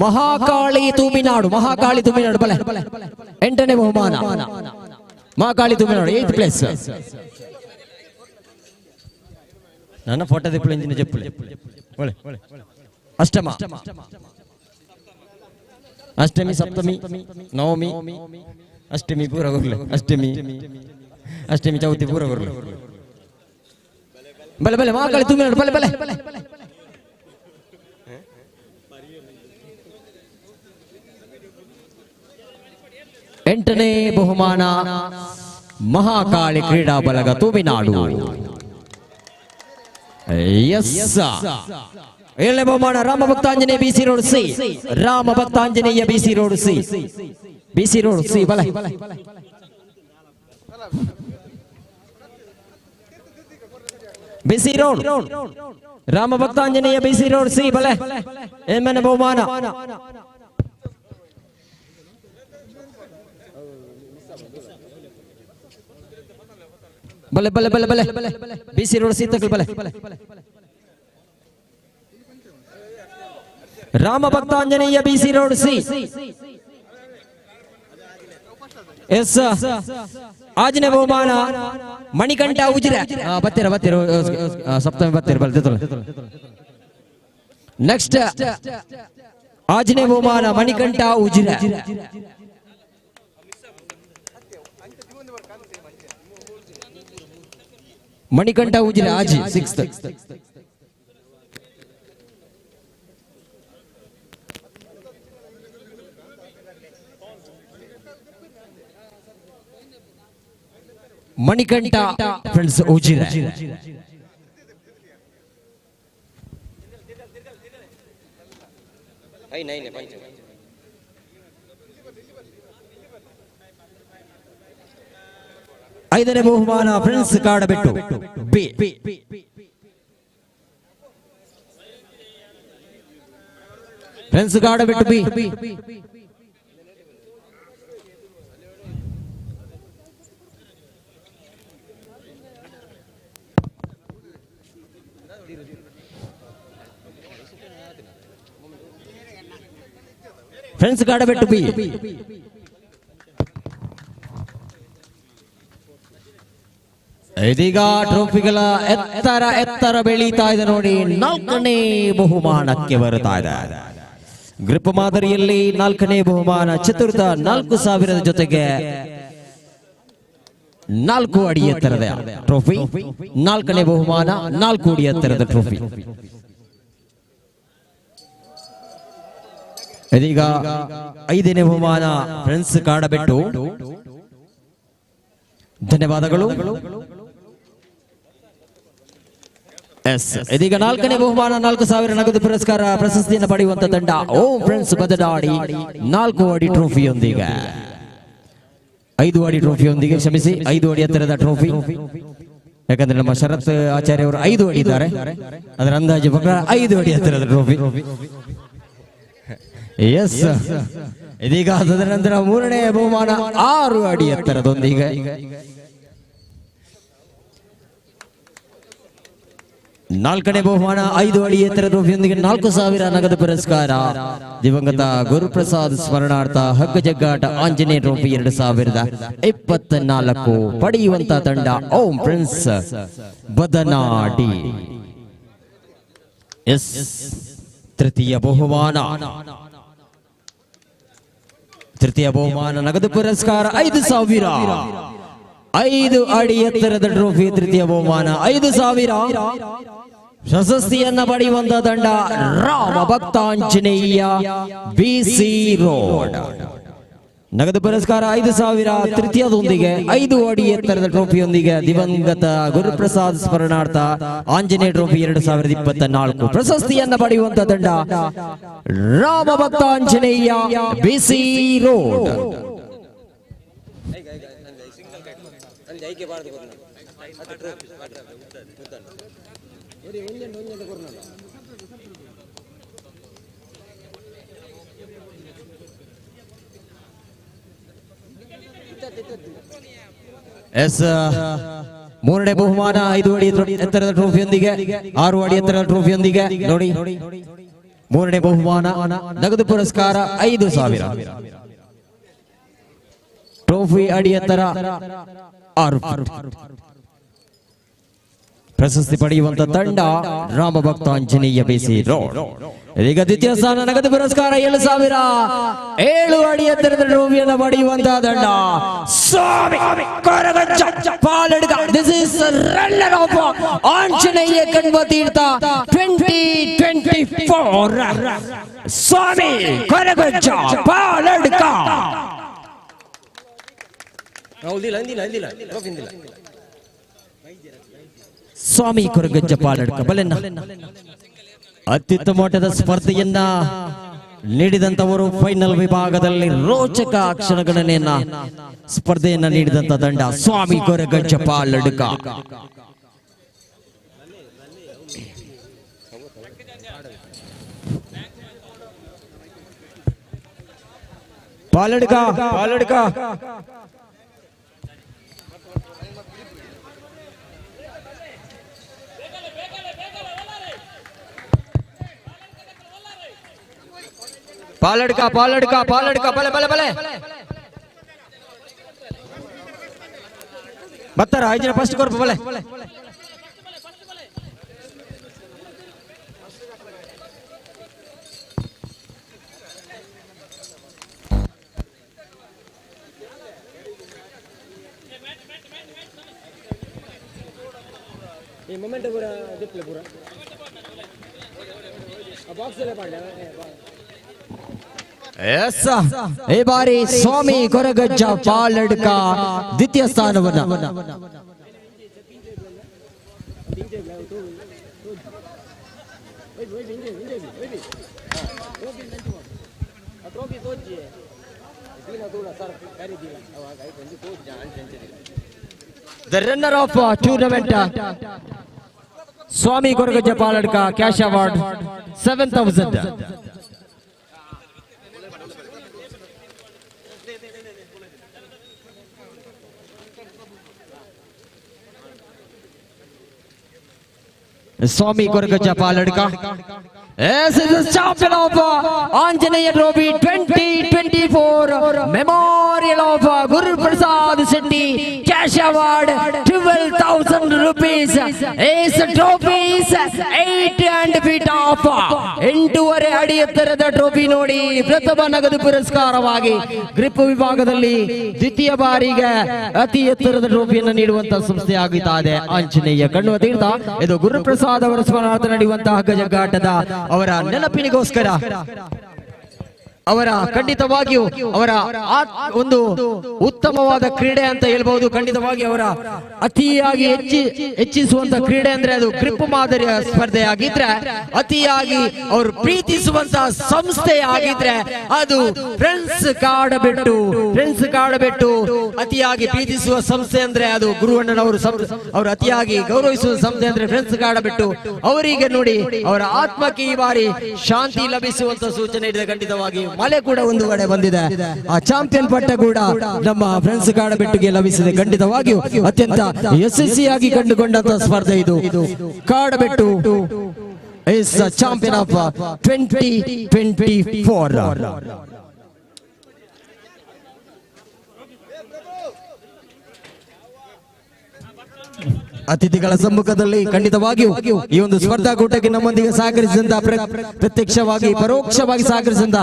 ಮಹಾಕಾಳಿ ತೂಮಿನಾಡು, ಮಹಾಕಾಳಿ ತೂಮಿನಾಡು ಬಲೆ 8ನೇ ಬಹುಮಾನ ಮಹಾಕಾಳಿ ತೂಮಿನಾಡು 8th place. ನನ್ನ ಫೋಟೋ ದಿಪ್ಪಲು ಇಂಜಿನ ಜಪ್ಪುಲೆ ಒಳ್ಳೆ ಅಷ್ಟಮ ಅಷ್ಟಮಿ ಸಪ್ತಮಿ ನವಮಿ ಅಷ್ಟಮಿ ಪೂರ ಗುರ್ಲೆ ಅಷ್ಟಮಿ ಅಷ್ಟಮಿ ಚೌತಿ ಪೂರ ಗುರ್ಲೆ ಬಲೆ ಬಲೆ ಮಹಾಕಾಳಿ ತೂಮಿನಾಡು ಬಲೆ ಬಲೆ. 8ನೇ ಬಹುಮಾನ ಮಹಾಕಾಳಿ ಕ್ರೀಡಾ ಬಳಗ ತೂಮಿನಾಡು. ಎಸ್, 7ನೇ ಬಹುಮಾನ Rama Bhaktanjaneya BC road C, Rama Bhaktanjaneya BC road C, BC road C ಬಲೆ. BC road Rama Bhaktanjaneya BC road C ಬಲೆ 8ನೇ ಬಹುಮಾನ. ಬಲೆ ಬಲೆ ಬಲೆ ಬಲೆ ಬಿಸಿ ರೋಡ್ ಸಿ ತಗಲ್ ಬಲೆ Rama Bhaktanjaneya BC road C. Yes, ಆಜನೇ ಬಹುಮಾನ ಮಣಿಕಂಠ ಉಜಿರೆ. ಬತ್ತೀರ ಬತ್ತೀರ ಸಪ್ತಮಿ ಬತ್ತೀರ ಬಲೆ. ನೆಕ್ಸ್ಟ್ ಆಜನೇ ಬಹುಮಾನ ಮಣಿಕಂಠ ಉಜಿರೆ. ಮಣಿಕಂಠ ಉಜಿರೆ ಆಜಿ 6th. Manikantha friends Ujire. ಐದನೇ ಬಹುಮಾನ friends Kadabettu B. Friends Kadabettu B. Friends Kadabettu B. ಇದೀಗ ಟ್ರೋಫಿಗಳ ಎತ್ತರ ಎತ್ತರ ಬೆಳೀತಾ ಇದೆ ನೋಡಿ. 4ನೇ ಬಹುಮಾನಕ್ಕೆ ಬರುತ್ತಾ ಇದೆ ಗ್ರಿಪ್ ಮಾದರಿಯಲ್ಲಿ 4ನೇ ಬಹುಮಾನ ಚತುರ್ಥ 4000 ಜೊತೆಗೆ 4 ಅಡಿ ಎತ್ತರದ ಟ್ರೋಫಿ. 4ನೇ ಬಹುಮಾನ 4 ಅಡಿ ಎತ್ತರದ ಟ್ರೋಫಿ. ಇದೀಗ 5ನೇ ಬಹುಮಾನ ಫ್ರೆಂಡ್ಸ್ ಕಾಡಬೆಟ್ಟು. ಧನ್ಯವಾದಗಳು. ಎಸ್, ಇದೀಗ 4ನೇ ಬಹುಮಾನ 4000 ನಗದು ಪುರಸ್ಕಾರ ಪ್ರಶಸ್ತಿಯನ್ನು ಪಡೆಯುವಂತ ತಂಡ ಓಂ ಫ್ರೆಂಡ್ಸ್ ಬದಲಾಡಿ 4 ಅಡಿ ಟ್ರೋಫಿಯೊಂದಿಗೆ, 5 ಅಡಿ ಟ್ರೋಫಿಯೊಂದಿಗೆ, ಕ್ಷಮಿಸಿ, 5 ಅಡಿ ಎತ್ತರದ ಟ್ರೋಫಿ. ಯಾಕಂದ್ರೆ ನಮ್ಮ ಶರತ್ ಆಚಾರ್ಯ ಅವರು 5 ಅಡಿ ಇದ್ದಾರೆ, ಅದರ ಅಂದಾಜು ಪ್ರಕಾರ 5 ಅಡಿ ಎತ್ತರದ ಟ್ರೋಫಿ. ಎಸ್, ಇದೀಗ ತದನಂತರ ಮೂರನೇ ಬಹುಮಾನ 6 ಅಡಿ ಎತ್ತರದೊಂದಿಗೆ. ನಾಲ್ಕನೇ ಬಹುಮಾನ 5 ಅಡಿ ಎತ್ತರ ಟ್ರೋಫಿಯೊಂದಿಗೆ 4000 ನಗದು ಪುರಸ್ಕಾರ. ದಿವಂಗತ ಗುರುಪ್ರಸಾದ್ ಸ್ಮರಣಾರ್ಥ ಹಗ್ಗ ಜಗ್ಗಾಟ ಆಂಜನೇಯ ಟ್ರೋಫಿ 2024 ಪಡೆಯುವಂತ ತಂಡ ಓಂ ಪ್ರಿನ್ಸ್ ಬದನಾಡಿ. ಎಸ್, ತೃತೀಯ ಬಹುಮಾನ, ತೃತೀಯ ಬಹುಮಾನ ನಗದು ಪುರಸ್ಕಾರ 5000. 5 ಅಡಿ ಎತ್ತರದ ಟ್ರೋಫಿ ತೃತೀಯ ಬಹುಮಾನ 5000. ಪ್ರಶಸ್ತಿಯನ್ನ ಪಡೆಯುವಂತ ತಂಡ ರಾಮ ಭಕ್ತಾಂಜನೇಯ ಬಿಸಿ ರೋಡ್. ನಗದು ಪುರಸ್ಕಾರ 5000 ತೃತೀಯದೊಂದಿಗೆ 5 ಅಡಿ ಎತ್ತರದ ಟ್ರೋಫಿಯೊಂದಿಗೆ ದಿವಂಗತ ಗುರುಪ್ರಸಾದ್ ಸ್ಮರಣಾರ್ಥ ಆಂಜನೇಯ ಟ್ರೋಫಿ 2024 ಪ್ರಶಸ್ತಿಯನ್ನ ಪಡೆಯುವಂತ ತಂಡ Rama Bhaktanjaneya BC road. S, ಮೂರನೇ ಬಹುಮಾನ 5 ಅಡಿ ಎತ್ತರದ ಟ್ರೋಫಿಯೊಂದಿಗೆ 6 ಅಡಿ ಎತ್ತರದ ಟ್ರೋಫಿಯೊಂದಿಗೆ ನೋಡಿ. ಮೂರನೇ ಬಹುಮಾನ ನಗದು ಪುರಸ್ಕಾರ 5000, ಟ್ರೋಫಿ ಅಡಿ ಎತ್ತರ 6. ಪ್ರಶಸ್ತಿ ಪಡೆಯುವಂತ ತಂಡ ರಾಮ ಭಕ್ತಾಂಜನೇಯ ಬಿಸಿ ರೋಡ್. ಈಗ ದ್ವಿತೀಯ ಸ್ಥಾನ ನಗದು ಪುರಸ್ಕಾರ 7000, 7 ಅಡಿ ಎತ್ತರದ ಟ್ರೋಫಿಯನ್ನು ಪಡೆಯುವಂತಹ ತಂಡ Swami Koragajja Paladka. This is runner of Anjaneya Kanva Tirtha 2024 Swami Koragajja Paladka. Swami Koragajja Paladka ಬಲೆನ್ನ ಅತ್ಯುತ್ತಮ ಮಟ್ಟದ ಸ್ಪರ್ಧೆಯನ್ನ ನೀಡಿದಂತವರು ಫೈನಲ್ ವಿಭಾಗದಲ್ಲಿ ರೋಚಕ ಕ್ಷಣಗಣನೆಯನ್ನ ಸ್ಪರ್ಧೆಯನ್ನ ನೀಡಿದಂತ ತಂಡ ಸ್ವಾಮಿ ಕೊರಗಜ್ಜ ಪಾಲಡ್ಕ. ಪಾಲಡ್ಕ ಪಾಲಡ್ಕ ಪಾಲಡ್ಕ ಪಾಲಡ್ಕ ಪಾಲಡ್ಕ ಬಲೆ ಬಲೆ ಬಲೆ ಬರ್ತಾರ 5 ಜನ ಫಸ್ಟ್ ಕೊರ್ಪ ಬಲೆ. ಎಸ್, ಈ ಬಾರಿ ಸ್ವಾಮಿ ಕೊರಗಜ್ಜ ಪಾಲಡ್ಕ ದ್ವಿತೀಯ ಸ್ಥಾನವನ್ನ. The runner of tournament Swami Koragajja Paladka cash award 7000. Swami Koragajja Paladka Yes, is the champion of Anjaneya Trophy 2024 Memorial of Guru Prasad Shetty Cash Award 12,000 rupees. Is trophy is 8 and feet of 8.5 ಅಡಿ ಎತ್ತರದ trophy ನೋಡಿ ಪ್ರಥಮ ನಗದು ಪುರಸ್ಕಾರವಾಗಿ grip ವಿಭಾಗದಲ್ಲಿ ದ್ವಿತೀಯ ಬಾರಿಗೆ ಅತಿ ಎತ್ತರದ ಟ್ರೋಫಿಯನ್ನು ನೀಡುವಂತಹ ಸಂಸ್ಥೆ ಆಗುತ್ತಾ ಇದೆ ಆಂಜನೇಯ ಕಣ್ವ ತೀರ್ಥ. ಇದು ಗುರುಪ್ರಸಾದ್ ಅವರ ಸ್ಮರಣಾರ್ಥ ನಡೆಯುವಂತಹ ಹಗ್ಗಜಗ್ಗಾಟದ ಅವರ ನೆನಪಿನಿಗೋಸ್ಕರ. ಅವರ ಖಂಡಿತವಾಗಿಯೂ ಅವರ ಒಂದು ಉತ್ತಮವಾದ ಕ್ರೀಡೆ ಅಂತ ಹೇಳ್ಬಹುದು. ಖಂಡಿತವಾಗಿ ಅವರ ಅತಿಯಾಗಿ ಹೆಚ್ಚಿಸುವಂತ ಕ್ರೀಡೆ ಅಂದ್ರೆ ಅದು ಗ್ರಿಪ್ ಮಾದರಿಯ ಸ್ಪರ್ಧೆ ಆಗಿದ್ರೆ, ಅತಿಯಾಗಿ ಅವರು ಪ್ರೀತಿಸುವಂತಹ ಸಂಸ್ಥೆ ಆಗಿದ್ರೆ ಅದು ಫ್ರೆಂಡ್ಸ್ ಕಾಡಬೆಟ್ಟು. ಫ್ರೆಂಡ್ಸ್ ಕಾಡಬೆಟ್ಟು ಅತಿಯಾಗಿ ಪ್ರೀತಿಸುವ ಸಂಸ್ಥೆ ಅಂದ್ರೆ ಅದು ಗುರುವಣ್ಣನವರು ಅವರು ಅತಿಯಾಗಿ ಗೌರವಿಸುವ ಸಂಸ್ಥೆ ಅಂದ್ರೆ ಫ್ರೆಂಡ್ಸ್ ಕಾಡಬೆಟ್ಟು. ಅವರಿಗೆ ನೋಡಿ ಅವರ ಆತ್ಮಕ್ಕೆ ಈ ಬಾರಿ ಶಾಂತಿ ಲಭಿಸುವಂತ ಸೂಚನೆ ಇದೆ. ಖಂಡಿತವಾಗಿ ಮಳೆ ಕೂಡ ಒಂದು ಕಡೆ ಬಂದಿದೆ, ಆ ಚಾಂಪಿಯನ್ ಪಟ್ಟ ಕೂಡ ನಮ್ಮ ಫ್ರೆಂಡ್ಸ್ ಕಾಡಬೆಟ್ಟಿಗೆ ಲಭಿಸಿದೆ. ಖಂಡಿತವಾಗಿಯೂ ಅತ್ಯಂತ ಯಶಸ್ವಿಯಾಗಿ ಕಂಡುಕೊಂಡಂತ ಸ್ಪರ್ಧೆ ಇದು. Kadabettu is champion of 2024. ಅತಿಥಿಗಳ ಸಮ್ಮುಖದಲ್ಲಿ ಖಂಡಿತವಾಗಿಯೂ ಈ ಒಂದು ಸ್ಪರ್ಧಾಕೂಟಕ್ಕೆ ನಮ್ಮೊಂದಿಗೆ ಸಹಕರಿಸಿದಂತ, ಪ್ರತ್ಯಕ್ಷವಾಗಿ ಪರೋಕ್ಷವಾಗಿ ಸಹಕರಿಸಿದಂತ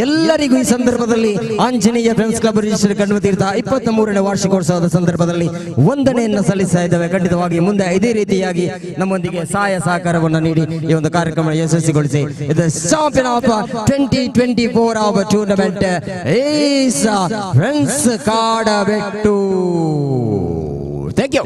ಎಲ್ಲರಿಗೂ ಈ ಸಂದರ್ಭದಲ್ಲಿ Anjaneya friends club register Kanvatheertha 23ನೇ ವಾರ್ಷಿಕೋತ್ಸವದ ಸಂದರ್ಭದಲ್ಲಿ ವಂದನೆಯನ್ನು ಸಲ್ಲಿಸ್ತಾ ಇದ್ದೇವೆ. ಖಂಡಿತವಾಗಿ ಮುಂದೆ ಇದೇ ರೀತಿಯಾಗಿ ನಮ್ಮೊಂದಿಗೆ ಸಹಾಯ ಸಹಕಾರವನ್ನು ನೀಡಿ ಈ ಒಂದು ಕಾರ್ಯಕ್ರಮ ಯಶಸ್ವಿಗೊಳಿಸಿ. ಇದು champion of 2024 of tournament is friends Kadabettu. Thank you.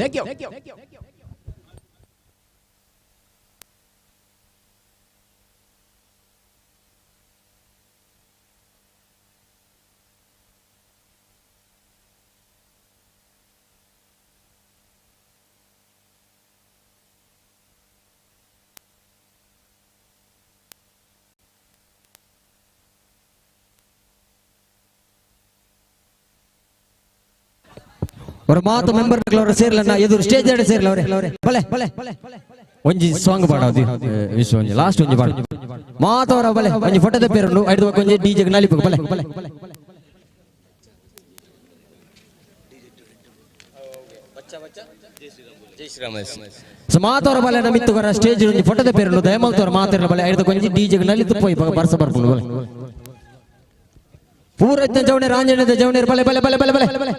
ಅವರ ಮಾತು ಮೆಂಬರ್ ಅವರ ಸೇರ್ಲನ್ನ ಎದುರು ಸ್ಟೇಜ್ ಎರಡು ಸೇರ್ಲ ಅವರೇ. ಬಲೆ ಒಂಜಿ ಸಾಂಗ್ ಪಾಡೋದು ವಿಶ್ವ ಒಂಜಿ ಲಾಸ್ಟ್ ಒಂಜಿ ಪಾಡ ಮಾತವರ ಬಲೆ ಒಂಜಿ ಫೋಟೋ ತೆಪ್ಪೇರುಂಡು ಐದು ಒಂಜಿ ಡಿಜೆ ನಲಿಪು ಬಲೆ. ಸೊ ಮಾತವರ ಬಲೆ ನಮಿತ್ತುಗರ ಸ್ಟೇಜ್ ಒಂಜಿ ಫೋಟೋ ತೆಪ್ಪೇರುಂಡು ದಯಮಲ್ತವರ ಮಾತಿರಲ ಬಲೆ ಐದು ಒಂಜಿ ಡಿಜೆ ನಲಿತು ಪೋಯಿ ಬರ್ಸ ಬರ್ಪುಂಡು ಬಲೆ. ಪೂರಜ್ಞ ಜವಣೇರ್ ಆಂಜನೇಯದ ಜವಣೇರ್ ಬಲೆ ಬಲೆ ಬಲೆ ಬಲೆ ಬಲೆ.